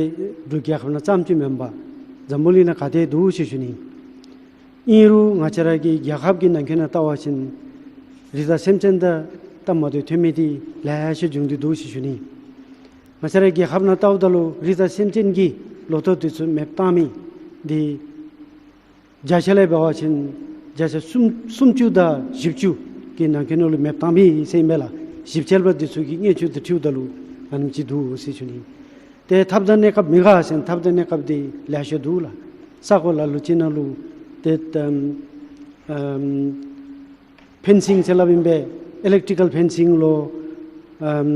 འབྲུག་རྒྱལ་ཁབ་ནང་ཙམ་ཅིག་མེན་པར་འཛམ་བུ་གླིང་ནང་ག་ཏེ་འདུག་ཟེར་ཞུ་ནི། ཨིན་རུང་ང་བཅས་ར་གི་རྒྱལ་ཁབ་ཀྱི་ནང་འཁོད་ནང་བལྟ་བ་ཅིན་རི་དྭགས་སེམས་ཅན་དང་སྟབས་མ་བདེཝ་ཐོན་མི་འདི་ལེ་ཤ་བྱུང་སྟེ་འདུག་ཟེར་ཞུ་ནི། ང་བཅས་རའི་རྒྱལ་ཁབ་ནང་བལྟཝ་ད་ལུ་རི་དྭགས་སེམས་ཅན་གྱི་ལོ་ཐོག་འདི་ཚུ་མེདཔ་བཏང་མི་འདི་བརྒྱ་ཆ་ལས་འབད་བ་ཅིན་བརྒྱ་ཆ་སུམ་སུམ་ཅུ་དང་བཞི་བཅུ་གི་ནང་འཁོད་ནང་ལུ་མེདཔ་བཏང་མི་ཟེར་ཨིན་པས་ལགས། ཞིབ་དཔྱད་པ་འདི་ཚུ་གི་གནས་ཚུལ་འདི་འཁྲིལཝ་ད་ལུ་ཨ་ནེམ་ཅིག་འདུག་ཟེར་ཞུ་ནི། ཏེ་ཐབས་དང་གནས་སྐབས་མེད་ག་ཟེར་ན་ཐབས་དང་གནས་སྐབས་འདི་ལེ་ཤ་འདུག་ལགས། ས་གོ་ལ་ལུ་ཅིག་ནང་ལུ་ཏེ་ཨམ་ཨམ་ཕེན་སིང་ཟེར་སླབ་ཨིན་པས། ཨི་ལེག་ཊི་ཀལ་ཕེན་སིང་ལོ། ཨམ་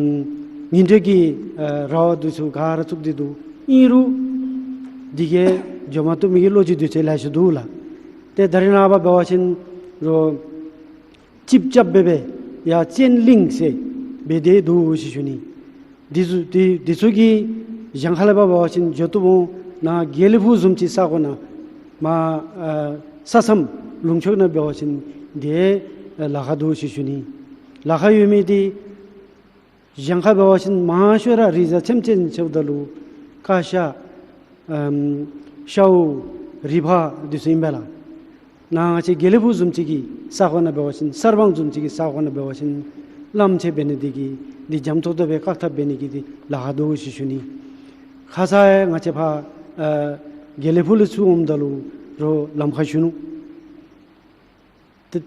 ཉེ་འབྲེལ་གྱི་ཨ་ར་བ་འདི་ཚུ་ག་ར་བཙུགས་ཏེ་འདུག། ཨིན་རུང་འདི་གིས་འགྱོ་མ་བཏུབ་མི་གི་ལོ་རྒྱུས་འདི་ཚུ་ལེ་ཤ་འདུག་ལགས། ཏེ་ད་རེས་ནངས་པ་འབད་བ་ཅིན་རོགས་ ཅིབ་ཅབ་འབད་བའི་ཡ་ཅན་གླིང་ཟེར་འབད་དེ་འདུག་ཟེར་ཞུ་ནི། འདི་ཚུ་འདི་འདི་ཚུ་གི་གཞན་ཁ་ལས་ཕར་འབད་བ་ཅིན་འགྱོ་བཏུབ་འོང་། ནཱ་དགེ་ལེགས་ཕུག་བཟུམ་ཅིག་ས་གོ་ནང་མར་ཨ་ས་མཚམས་ལུང་ཕྱོགས་ནང་འབད་བ་ཅིན་དེ་ལཱ་ཁག་འདུག་ཟེར་ཞུ་ནི། ལཱ་ཁག་ཡོད་མི་འདི་གཞན་ཁ་འབད་བ་ཅིན་མང་ཤོས་ར་རི་དང་ཚེམ་ཅན་ཟེརཝ་ད་ལུ་ཀ་ཤ་ཨམ་ཤཝ་རི་ཕག་འདི་ཚུ་ཨིན་པས་ལགས། ནཱ་ང་བཅས་དགེ་ལེགས་ཕུག་བཟུམ་ཅིག་གི་ས་གོ་ནང་འབད་བ་ཅིན་གསར་སྤང་བཟུམ་ཅིག་གི་ས་གོ་ནང་འབད་བ་ཅིན་གླངམོ་ཆེ་འབད་ནི་འདི་གིས་འདི་འཇམ་ཏོང་ཏོ་སྦེ་བཀག་ཐབས་འབད་ནི་གི་འདི་ལཱ་ཁག་འདུག་ཟེར་ཞུ་ནི། ཁ་ཙ་ཡང་ང་བཅས་ཕར་ཨ་དགེ་ལེགས་ཕུག་ལས་ཚུར་འོངམ་ད་ལུ་རོགས་ལམ་ཁར་ཞུ་ནུག། དེ་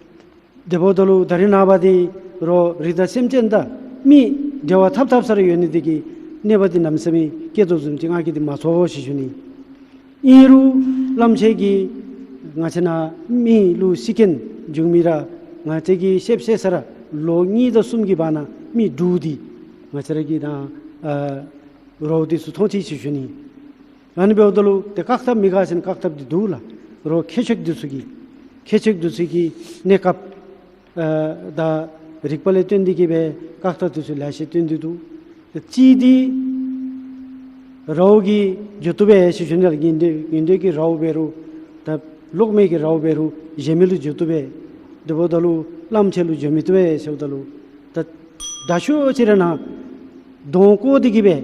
དེ་འབདཝ་ད་ལུ་ད་རིས་ནངས་པ་འདི་རོགས་རི་དྭགས་སེམས་ཅན་དང་མི་འབྲེལ་བ་འཐབ་འཐབ་ས་ར་ཡོད་ནི་འདི་གིས་གནོད་པ་འདི་གནམ་མེད་ས་མེད་བཀལ་དོ་བཟུམ་ཅིག་ང་གིས་འདི་མ་ཚོར་ཟེར་ཞུ་ནི། ཨིན་རུང་གླངམོ་ཆེ་གིས་ང་བཅས་ནཱ་མི་ལུ་ཤི་རྐྱེན་འབྱུང་མི་ར་ང་བཅས་ཀྱིས་ཤེསཔ་ཤེས་ས་ར་ལོ་གཉིས་དང་གསུམ་གྱི་བར་ན་མི་འདྲུད་དེ་ང་བཅས་ར་གིས་ནཱ་ཨ་རོགས་འདི་ཚུ་མཐོང་ཅི་ཟེར་ཞུ་ནི། ཨ་ནི་འབདཝ་ད་ལུ་ཏེ་བཀག་ཐབས་མི་དགའ་ཟེར་ན་བཀག་ཐབས་འདི་འདུག་ལགས། རོགས་ཁྱད་ཆོས་འདི་ཚུ་གིས་ཁྱད་ཆོས་འདི་ཚུ་གིས་གནས་སྐབས་ཨ་དང་རིག་པ་ལས་བརྟེན་ཏེ་གིས་སྦེ་བཀག་ཐབས་འདི་ཚུ་ལེ་ཤ་བཏོན་ཏེ་འདུག། ཏེ་གཅིག་འདི་རཝ་གིས་འགྱོ་བཏུབ་པས་ཟེར་ཞུ་ནི་ལགས། ཉིན་དུས་ཉིན་དུས་ཀྱི་རཝ་འབད་རུང་ད་གློག་མེ་གི་རཝ་འབད་རུང་གཞན་མི་ལུ་འགྱོ་བཏུབ་པས། དེ་འབདཝ་ད་ལུ་གླངམོ་ཆེ་ལུ་འགྱོ་མི་བཏུབ་པས་ཟེརཝ་ད་ལུ་ད་ད་ཤུལ་ཅིག་ར་ནཱ་དོང་བརྐོ་སྟེ་གིས་སྦེ་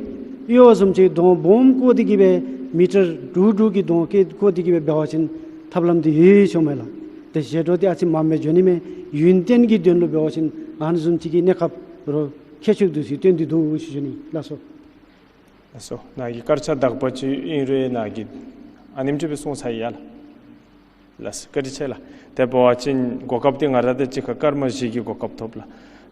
གཡུར་བ་བཟུམ་ཅིག་དོང་སྦོམ་བརྐོ་སྟེ་གིས་སྦེ་མི་ཊར་དྲུག་དྲུག་གི་དོང་བརྐོ་བརྐོ་སྟེ་གིས་སྦེ་འབད་བ་ཅིན་ཐབས་ལམ་འདི་ཡོད་ཟེར་མས་ལགས། ཏེ་ཞལ་འགྲོ་འདི་ཨ་ཙི་མངམ་སྦེ་འགྱོ་ནི་མས། ཡུན་བརྟན་གྱི་དོན་ལུ་འབད་བ་ཅིན་ཨ་ནི་བཟུམ་ཅིག་གི་གནས་སྐབས་རོགས་ཁྱད་ཆོས་འདི་ཚུ་བཏོན་ཏེ་འདུག་ཟེར་ཞུ་ནི། ལགས་སོ། ལགས་སོ། ནཱ་གི་སྐར་ཆ་དག་པ་ཅིག་ཨིན་རུང་ནཱ་གིས་ཨ་ནེམ་ཅིག་སྦེ་གསུངས་ཚར་ཡི་ལགས། ལགས་སོ། བཀའ་དྲིན་ཆེ་ལགས། དེ་འབད་བ་ཅིན་གོ་སྐབས་འདི་ང་ར་དང་གཅིག་ཁར་སྐར་མ་བཞི་གི་གོ་སྐབས་ཐོབ་ལགས།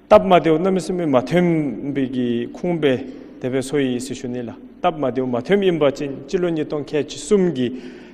སྟབས་མ་བདེཝ་གནམ་མེད་ས་མེད་མ་ཐོན་པའི་གི་ཁུངས་སྦེ་དེ་སྦེ་སོང་ཡི་ཟེར་ཞུ་ནི་ལགས། སྟབས་མ་བདེཝ་མ་ཐོནམ་ཨིན་པ་ཅིན་སྤྱི་ལོ་ཉིས་སྟོང་ཁལ་གཅིག་གསུམ་གྱི་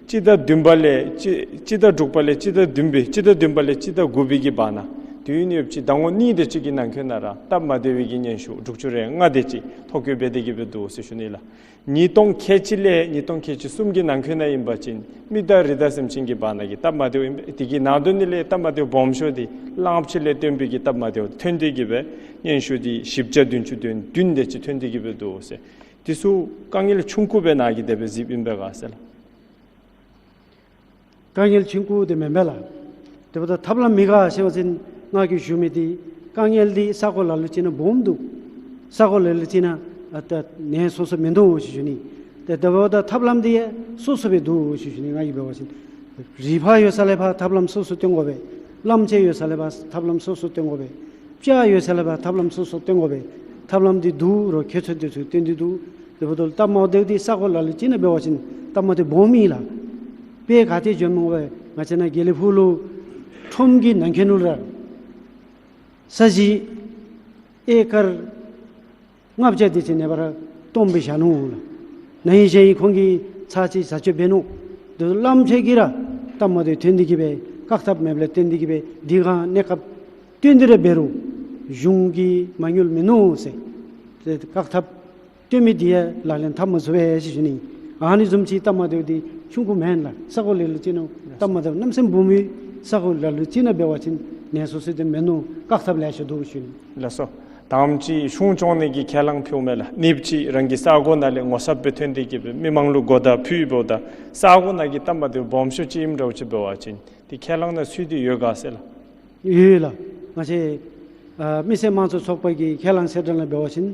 སྤྱི་ཟླ་བདུན་པ་ལས་སྤྱི་སྤྱི་ཟླ་དྲུག་པ་ལས་སྤྱི་ཟླ་བདུན་པའི་སྤྱི་ཟླ་བདུན་པ་ལས་སྤྱི་ཟླ་དགུ་པའི་གི་བར་ན་དུས་ཡུན་ཡོད་ཅིག་ཟླ་ངོ་གཉིས་དེ་ཅིག་གི་ནང་འཁོད་ནང་ར་སྟབས་མ་བདེ་བའི་གི་སྙན་ཞུ་དྲུག་ཅུ་རེ་ལྔ་དེ་ཅིག་ཐོ་བཀོད་འབད་དེ་གིས་སྦེ་འདུག་ཟེར་ཞུ་ནི་ལགས། ཉིས་སྟོང་ཁལ་གཅིག་ལས་ཉིས་སྟོང་ཁལ་གཅིག་གསུམ་གྱི་ནང་འཁོད་ནང་ཨིན་པ་ཅིན་མི་དང་རི་དྭགས་སེམས་ཅན་གྱི་བར་ན་གི་སྟབས་མ་བདེཝ་ཨིན་པས། དེ་གི་ནང་དོན་ནང་ལས་སྟབས་མ་བདེཝ་སྦོམ་ཤོས་འདི་གླངམོ་ཆེ་ལས་བརྟེན་པའི་གི་སྟབས་མ་བདེཝ་ཐོན་ཏེ་གིས་སྦེ་སྙན་ཞུ་འདི་བཞི་བརྒྱ་བདུན་ཅུ་དོན་བདུན་དེ་ཅིག་ཐོན་ཏེ་གིས་སྦེ་འདུག་ཟེར། དེ་ཚུ་དཀའ་ངལ་ཆུང་ཀུ་སྦེ་ནཱ་གིས་དེ་སྦེ་གཟིགསཔ་ཨིན་པས་ག་ཟེར་ལགས། དཀའ་ངལ་ཆུང་ཀུ་དེ་མེན་པས་ལགས། དེ་འབདཝ་ད་ཐབས་ལམ་མི་དགའ་ཟེར་བ་ཅིན་ང་གིས་ཞུ་མི་འདི་དཀའ་ངལ་འདི་ས་གོ་ལ་ལུ་ཅིག་ནང་སྦོམ་འདུག། ས་གོ་ལ་ལུ་ཅིག་ནང་ཨ་ད་ནད་སོ་སོ་མིན་འདུག་ཟེར་ཞུ་ནི། དེ་འབདཝ་ད་ཐབས་ལམ་འདི་ཡང་སོ་སོ་སྦེ་འདུག་ཟེར་ཞུ་ནི། ང་གིས་འབད་བ་ཅིན་རི་ཕག་ཡོད་ས་ལས་ཕར་ཐབས་ལམ་སོ་སོ་སྟོན་དགོ་པས། གླངམོ་ཆེ་ཡོད་ས་ལས་ཕར་ཐབས་ལམ་སོ་སོ་སྟོན་དགོ་པས། སྤྱ་ཡོད་ས་ལས་ཕར་ཐབས་ལམ་སོ་སོ་སྟོན་དགོ་པས། ཐབས་ལམ་འདི་འདུག་རོགས་ཁྱད་ཆོས་འདི་ཚུ་བཏོན་ཏེ་འདུག། དེ་འབདཝ་ད་སྟབས་མ་བདེཝ་འདི་ས་གོ་ལ་ལུ་ཅིག་ནང་འབད་བ་ཅིན་སྟབས་མ་བདེཝ་སྦོམ་ཨིན་ལགས། དཔེ་ག་ཏེ་བྱོནམ་སྨོ་པས། ང་བཅས་ནཱ་དགེ་ལེགས་ཕུག་ལུ་ཁྲོམ་གྱི་ནང་འཁོད་ལུ་ར་ས་གཞི་ཨེ་ཀར་ལྔ་བརྒྱ་དེ་ཅིག་ནཱ་ཕར་སྟོངམ་སྦེ་བཞག་ནུག་ལགས། ནཱ་ཡི་ཞིནམ་ཁོང་གིས་ཚར་གཅིག་བཟའ་སྤྱོད་འབད་ནུག། དེ་གླངམོ་ཆེ་གིས་ར་སྟབས་མ་བདེཝ་ཐོན་ཏེ་གིས་སྦེ་བཀག་ཐབས་མེདཔ་ལས་བརྟེན་ཏེ་གིས་སྦེ་འདི་གང་གནས་སྐབས་བཏོན་ཏེ་ར་འབད་རུང་གཞུང་གིས་མ་ཉུལཝ་མིན་ནུག་ཟེར། ཏེ་བཀག་ཐབས་བཏོན་མི་འདི་ཡང་ལག་ལེན་འཐབ་མ་ཚུགས་པས་ཟེར་ཞུ་ནི། ཨ་ནི་བཟུམ་ཅིག་སྟབས་མ་བདེཝ་འདི་ཆུང་ཀུ་མེན་ལགས། ས་གོ་ལ་ལུ་ཅིག་ནང་སྟབས་མ་བདེཝ་གནམ་མེད་ས་མེད་སྦོམ་ཡོད། ས་གོ་ལ་ལུ་ཅིག་ནང་འབད་བ་ཅིན་ནད་སོ་སོ་དེ་མིན་ནུག། བཀག་ཐབས་ལེ་ཤ་འདུག་ཞུ་ནི། ལགས་སོ། དང་པ་ཅིག་གཞུང་སྐྱོང་ནི་གི་ཁས་བླངས་ཕུལཝ་མས་ལགས། གཉིས་པ་ཅིག་རང་གི་ས་གོ་ནང་ལས་ངོ་ཚབ་སྦེ་ཐོན་ཏེ་གིས་སྦེ་མི་མང་ལུ་གོ་བརྡ་ཕུལ་འབདཝ་ད་ས་གོ་ནང་གི་སྟབས་མ་བདེཝ་སྦོམ་ཤོས་ཅིག་ཨིནམ་འདྲཝ་ཅིག་འབད་བ་ཅིན་དེ་ཁས་བླངས་ནང་ཚུད་དེ་ཡོད་ག་ཟེར་ལགས། ཡོད་ལགས། ང་བཅས་ཨ་མི་སེར་དམངས་གཙོ་ཚོགས་པ་གི་ཁས་བླངས་གསལ་བསྒྲགས་ནང་འབད་བ་ཅིན་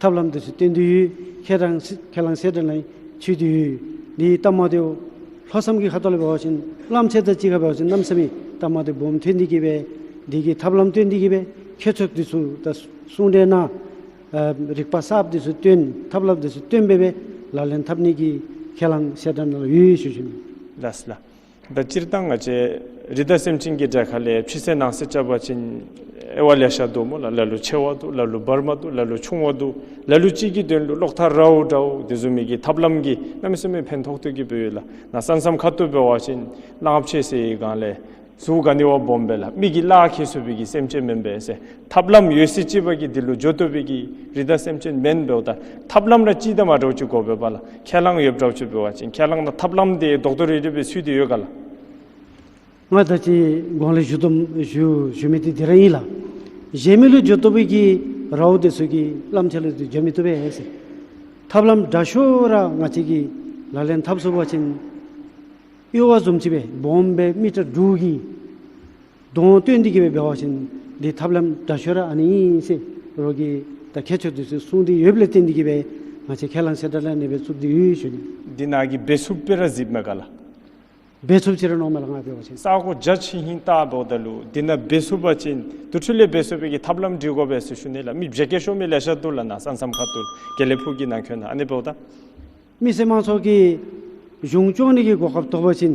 ཐབས་ལམ་འདི་ཚུ་བཏོན་ཏེ་ཡོད། ཁས་བླངས་ཁས་བླངས་གསལ་བསྒྲགས་ནང་ཚུད་དེ་ཡོད། འདི་སྟབས་མ་བདེཝ་ལྷོ་མཚམས་ཀྱི་ཁ་ཐུག་ལུ་འབད་བ་ཅིན་གླངམོ་ཆེ་དང་གཅིག་ཁར་འབད་བ་ཅིན་གནམ་མེད་ས་མེད་སྟབས་མ་བདེཝ་སྦོམ་ཐོན་ཏེ་གིས་སྦེ་འདི་གི་ཐབས་ལམ་བཏོན་ཏེ་གིས་སྦེ་ཁྱད་ཆོས་འདི་ཚུ་ད་གསུང་གྲོས་གནང་། ཨ་རིག་པ་གསརཔ་འདི་ཚུ་བཏོན་ཐབས་ལམ་འདི་ཚུ་བཏོན་སྦེ་སྦེ་ལག་ལེན་འཐབ་ནི་གི་ཁས་བླངས་གསལ་བསྒྲགས་ནང་ལུ་ཡོད་ཟེར་ཞུ་ནི། ལགས་སོ་ལགས། ད་སྤྱིར་བཏང་ང་བཅས་རི་དྭགས་སེམས་ཅན་གྱི་གྲས་ཁ་ལས་ཕྱི་གསལ་ནང་གསལ་རྐྱབ་པ་ཅིན་དབྱེ་བ་ལེ་ཤ་འདུག་སྨོ་ལགས། ལ་ལུ་ཆེ་བ་འདུག། ལ་ལུ་བར་མ་འདུག། ལ་ལུ་ཆུང་བ་འདུག། ལ་ལུ་ཅིག་གི་དོན་ལུ་གློག་ཐག་རཝ་འདྲཝ་དེ་བཟུམ་མའི་གི་ཐབས་ལམ་གྱིས་གནམ་མེད་ས་མེད་ཕན་ཐོགས་ཏེ་གིས་སྦེ་ཡོད་ལགས། ནཱ་ས་མཚམས་ཁ་ཐུག་འབད་བ་ཅིན་གླང་ཆེན་ཟེར་བའི་སྒང་ལས་གཟུགས་ག་ནི་བ་སྦོམ་སྦེ་ལགས། མི་གིས་གླགས་འཁེལ་ཚུགས་པའི་གི་སེམས་ཅན་མེན་པས་ཟེར། ཐབས་ལམ་ཡོད་ཚད་ཅིག་འབད་གིས་འདི་ལུ་འགྱོ་བཏུབ་པའི་གི་རི་དྭགས་སེམས་ཅན་མེན་འབདཝ་ད་ཐབས་ལམ་ར་ཅིག་དང་མ་འདྲཝ་ཅིག་དགོ་པས་པ་ལགས། ཁས་བླངས་ཡོདཔ་འདྲཝ་ཅིག་འབད་བ་ཅིན་ཁས་བླངས་དང་ཐབས་ལམ་དེ་རྡོག་རྡོག་རིལ་རིལ་སྦེ་ཚུད་དེ་ཡོད་ག་ལགས། ང་ད་ཅི་གོང་ལས་ཞུ་དོ་ཞུ་ཞུ་མི་འདི་འདི་ར་ཨིན་ལགས། གཞན་མི་ལུ་འགྱོ་བཏུབ་པའི་གི་རཝ་འདི་ཚུ་གི་བླམ་ཆེ་ལུ་འདི་འགྱོ་མི་བཏུབ་པས་ཟེར། ཐབས་ལམ་དྲག་ཤོས་ར་ང་བཅས་ཀྱིས་ལག་ལེན་འཐབ་ཚུགས་པ་ཅིན་གཡོ་བ་བཟུམ་ཅིག་སྦེ་སྦོམ་སྦེ་མི་ཊར་དྲུག་གི་གདོང་སྟོན་ཏེ་གི་སྦེ་འབད་བ་ཅིན་འདི་ཐབས་ལམ་དྲག་ཤོས་ར་ཨ་ནི་ཨིན་ཟེར་རོགས་ཀྱིས་ད་མཁས་མཆོག་འདི་ཚུ་གསུངས་ཏེ་ཡོདཔ་ལས་བརྟེན་ཏེ་གི་སྦེ་ང་བཅས་ཁས་བླངས་ཟེར་ད་ལས་ཨ་ནི་སྦེ་བཙུགས་ཏེ་ཡོད་ཞུ་ནི། འདི་ནང་གི་འབད་ཚུགསཔ་སྦེ་ར་གཟིགསཔ་མས་ག་ལགས། འབད་ཚུགསཔ་ཅིག་ར་མནོཝ་མས་ལགས། ང་འབད་བ་ཅིན་ས་གོ་རྒྱ་ཆེ་ཧིང་ལྟ་འབདཝ་ད་ལུ་འདི་ནང་འབད་ཚུགས་པ་ཅིན་དུས་ཚོད་ལས་འབད་ཚུགས་པའི་གི་ཐབས་ལམ་སྒྲིག་དགོ་པས་ཟེར་ཞུ་ནི་ལགས། མི་བྱེ་བཀལ་ཤོར་མི་ལེ་ཤ་འདུག་ལགས། ནཱ་ས་མཚམས་ཁ་ཐུག་དགེ་ལེགས་ཕུག་གི་ནང་འཁོད་ནང་ཨ་ནི་འབདཝ་ད་མི་སེར་དམངས་ཚོགས་ཀྱིས་གཞུང་སྐྱོང་ནི་གི་གོ་སྐབས་ཐོབ་པ་ཅིན་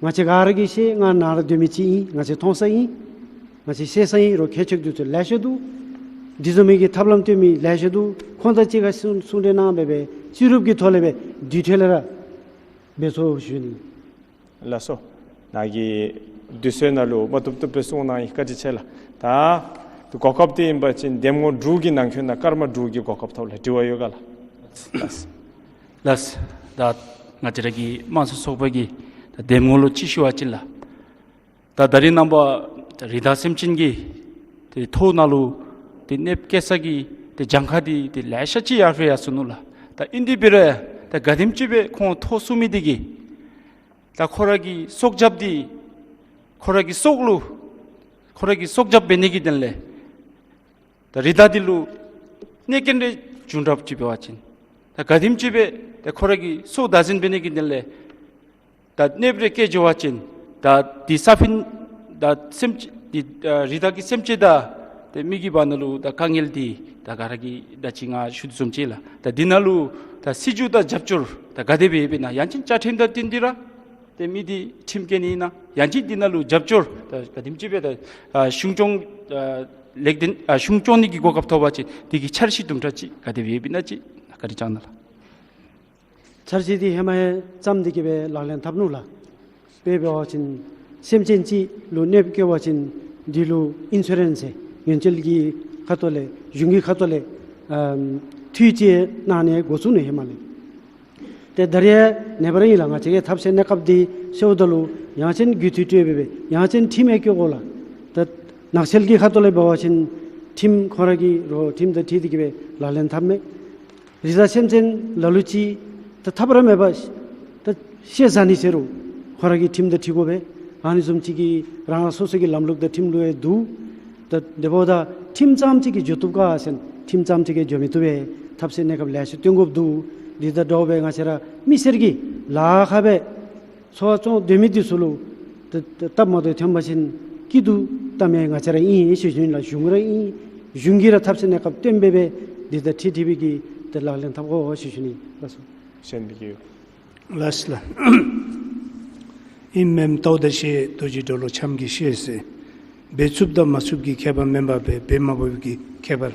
ང་བཅས་ག་ར་གིས་ཤེས། ང་ནཱ་ར་སྡོད་མི་ཅིག་ཨིན། ང་བཅས་མཐོང་ས་ཨིན། ང་བཅས་ཤེས་ས་ཨིན། རོགས་མཁས་མཆོག་འདི་ཚུ་ལེ་ཤ་འདུག། འདི་བཟུམ་མའི་གི་ཐབས་ལམ་སྟོན་མི་ལེ་ཤ་འདུག། ཁོང་དང་གཅིག་ཁར་གསུང་གསུང་གྲོས་གནང་སྦེ་སྦེ་རྩིས་རུབ་ཀྱི་ཐོག་ལས་སྦེ་དུས་ཐོག་ལས་ར་འབད་ཚུགས་ཞུ་ནི། ལགས་སོ། ནཱ་གི་དུས་ཚོད་ནང་ལུ་མ་བཏུབ་བཏུབ་སྦེ་གསུངས་གནང་ཡི། བཀའ་དྲིན་ཆེ་ལགས། ད་གོ་སྐབས་འདི་ཨིན་པ་ཅིན་འདེམས་ངོ་དྲུག་གི་ནང་འཁོད་ནང་སྐར་མ་དྲུག་གི་གོ་སྐབས་ཐོབ་ལགས། དྲི་བ་ཡོད་ག་ལགས། ལགས། ལགས། ད་ང་བཅས་ར་གི་དམངས་གཙོ་ཚོགས་པ་གི་ད་འདེམས་ངོ་ལུ་ཅིག་ཞུ་བ་ཅིན་ལགས། ད་ད་རིས་ནངས་པ་རི་དྭགས་སེམས་ཅན་གྱི་ཏེ་ཐོག་ནང་ལུ་ཏེ་གནོདཔ་བཀལ་ས་གི་ཏེ་གྱངས་ཁ་འདི་ཏེ་ལེ་ཤ་ཅིག་ཡར་འཕེལ་ཡར་སོ་ནུག་ལགས། ད་ཨིན་དེ་འབད་རུང་ད་ག་དེམ་ཅིག་སྦེ་ཁོང་ཐོ་བཙུགས་མི་འདི་གིས་ད་ཁོ་ར་གི་སྲོག་སྐྱབས་འདི་ཁོ་ར་གི་སྲོག་ལུ་ཁོ་ར་གི་སྲོག་སྐྱབས་འབད་ནི་གི་དོན་ལས་ད་རི་དྭགས་འདི་ལུ་གནོད་སྐྱོན་རེ་བྱུང་དྲགས་ཅིག་འབད་བ་ཅིན་ད་ག་དེམ་ཅིག་སྦེ་ད་ཁོ་ར་གི་སྲོག་བདག་འཛིན་འབད་ནི་གི་དོན་ལས་ད་གནོདཔ་རེ་བཀལ་འགྱོ་བ་ཅིན་ད་འདི་ས་ཕན་ད་སེམས་ཅན་འདི་ཨ་རི་དྭགས་ཀྱི་སེམས་ཅན་དང་ཏེ་མི་གི་བར་ན་ལུ་ད་དཀའ་ངལ་འདི་ད་ག་ར་གིས་ད་ཅི་ང་ཞུ་དོ་བཟུམ་ཅིག་ལགས། ད་འདི་ནང་ལུ་ད་སྲིད་བྱུས་དང་རྒྱབ་སྐྱོར་ད་ག་དེ་སྦེ་ཡོདཔ་ཨིན་ན། ཡང་ཅིན་བཅའ་ཁྲིམས་དང་བསྟུན་ཏེ་ར་ཏེ་མི་འདི་ཁྲིམས་བཀལ་ནི་ཨིན་ན། ཡང་ཅིན་འདི་ནང་ལུ་རྒྱབ་སྐྱོར་ད་ག་དེམ་ཅིག་སྦེ་ད་ཨ་གཞུང་སྐྱོང་ཨ་ལེགས་ལྡན་ཨ་གཞུང་སྐྱོང་ནི་གི་གོ་སྐབས་ཐོབ་པ་ཅིན་འདི་གི་འཆར་གཞི་དུམ་གྲ་ཅིག་ག་དེ་སྦེ་ཡོདཔ་ཨིན་ན་ཅིག་བཀའ་དྲིན་བསྐྱང་གནང་ལགས། འཆར་གཞི་འདི་ཧེ་མ་ཡང་བརྩམས་ཏེ་གི་སྦེ་ལག་ལེན་འཐབ་ནུག་ལགས། དཔེ་འབད་བ་ཅིན་སེམས་ཅན་ཅིག་ལུ་གནོདཔ་བཀལ་བ་ཅིན་འདི་ལུ་ཨིན་ཤུ་རེནསི་ཟེར་ཡོན་ཚད་ཀྱི་ཁ་ཐུག་ལས་གཞུང་གི་ཁ་ཐུག་ལས་ཨམ་འཐུས་ཅིག་གནང་ནི་འགོ་བཙུགས་ནུག་ཧེ་མ་ལས། ཏེ་ད་རིས་ཡང་ནངས་པ་ར་ཨིན་ལགས། ང་བཅས་ཀྱིས་ཐབས་ཤེས་གནས་སྐབས་འདི་སེལཝ་ད་ལུ་ཡང་ཅིན་རྒུད་འཐུས་སྤྲོད་སྦེ་སྦེ་ཡང་ཅིན་ཁྲིམས་ཡང་བཀོད་དགོ་ལགས། ད་ནགས་ཚལ་གྱི་ཁ་ཐུག་ལས་འབད་བ་ཅིན་ཁྲིམས་ཁོང་ར་གིས་རོགས་ཁྲིམས་དང་འཁྲིལ་ཏེ་གི་སྦེ་ལག་ལེན་འཐབ་མས། རི་དྭགས་སེམས་ཅན་ལ་ལུ་ཅིག་ད་ཐབས་ར་མེད་པར་ད་ཤེས་བཟའ་ནི་ཟེར་རུང་ཁོང་ར་གིས་ཁྲིམས་དང་འཁྲིལ་དགོ་པས། ཨ་ནི་བཟུམ་ཅིག་གི་རང་རང་སོ་སོ་གི་ལམ་ལུགས་དང་ཁྲིམས་ལུགས་ཡང་འདུག། ད་དེ་འབདཝ་ད་ཁྲིམས་ཙམ་ཅིག་གིས་འགྱོ་བཏུབ་ག་ཟེར་ན་ཁྲིམས་ཙམ་ཅིག་གིས་འགྱོ་མི་བཏུབ་པས། ཐབས་ཤེས་གནས་སྐབས་ལེ་ཤ་སྟོན་དགོཔ་འདུག། འདི་དང་འདྲཝ་སྦེ་ང་བཅས་ར་མི་སེར་གྱིས་ལཱ་ཁག་སྦེ་འཚོ་བ་བཙོང་སྡོད་མི་འདི་ཚུ་ལུ་ད་ད་སྟབས་མ་བདེཝ་ཐོན་པ་ཅིན་སྐྱིད་སྡུག་བལྟ་མི་ང་བཅས་ར་ཨིན་ཟེར་ཞུ་ནི་ལགས། གཞུང་ར་ཨིན། གཞུང་གིས་ར་ཐབས་ཤེས་གནས་སྐབས་སྟོན་སྦེ་སྦེ་འདི་དང་འཁྲིལ་འཁྲིལ་སྦེ་གི་ད་ལག་ལེན་འཐབ་དགོ་ཟེར་ཞུ་ནི་ལགས་སོ། གཞན་མི་གི་ལགས་ལགས། ཨིནམ་མེནམ་བལྟཝ་ད་ཤེས། རྡོ་རྗེ་གྲོ་ལོད་ཆམ་གྱིས་ཤེས་ཟེར། འབད་ཚུགསཔ་དང་མ་ཚུགསཔ་ཀྱི་ཁྱད་པར་མེན་པར་སྦེ་འབད་མ་འབདཝ་ཀྱི་ཁྱད་པར་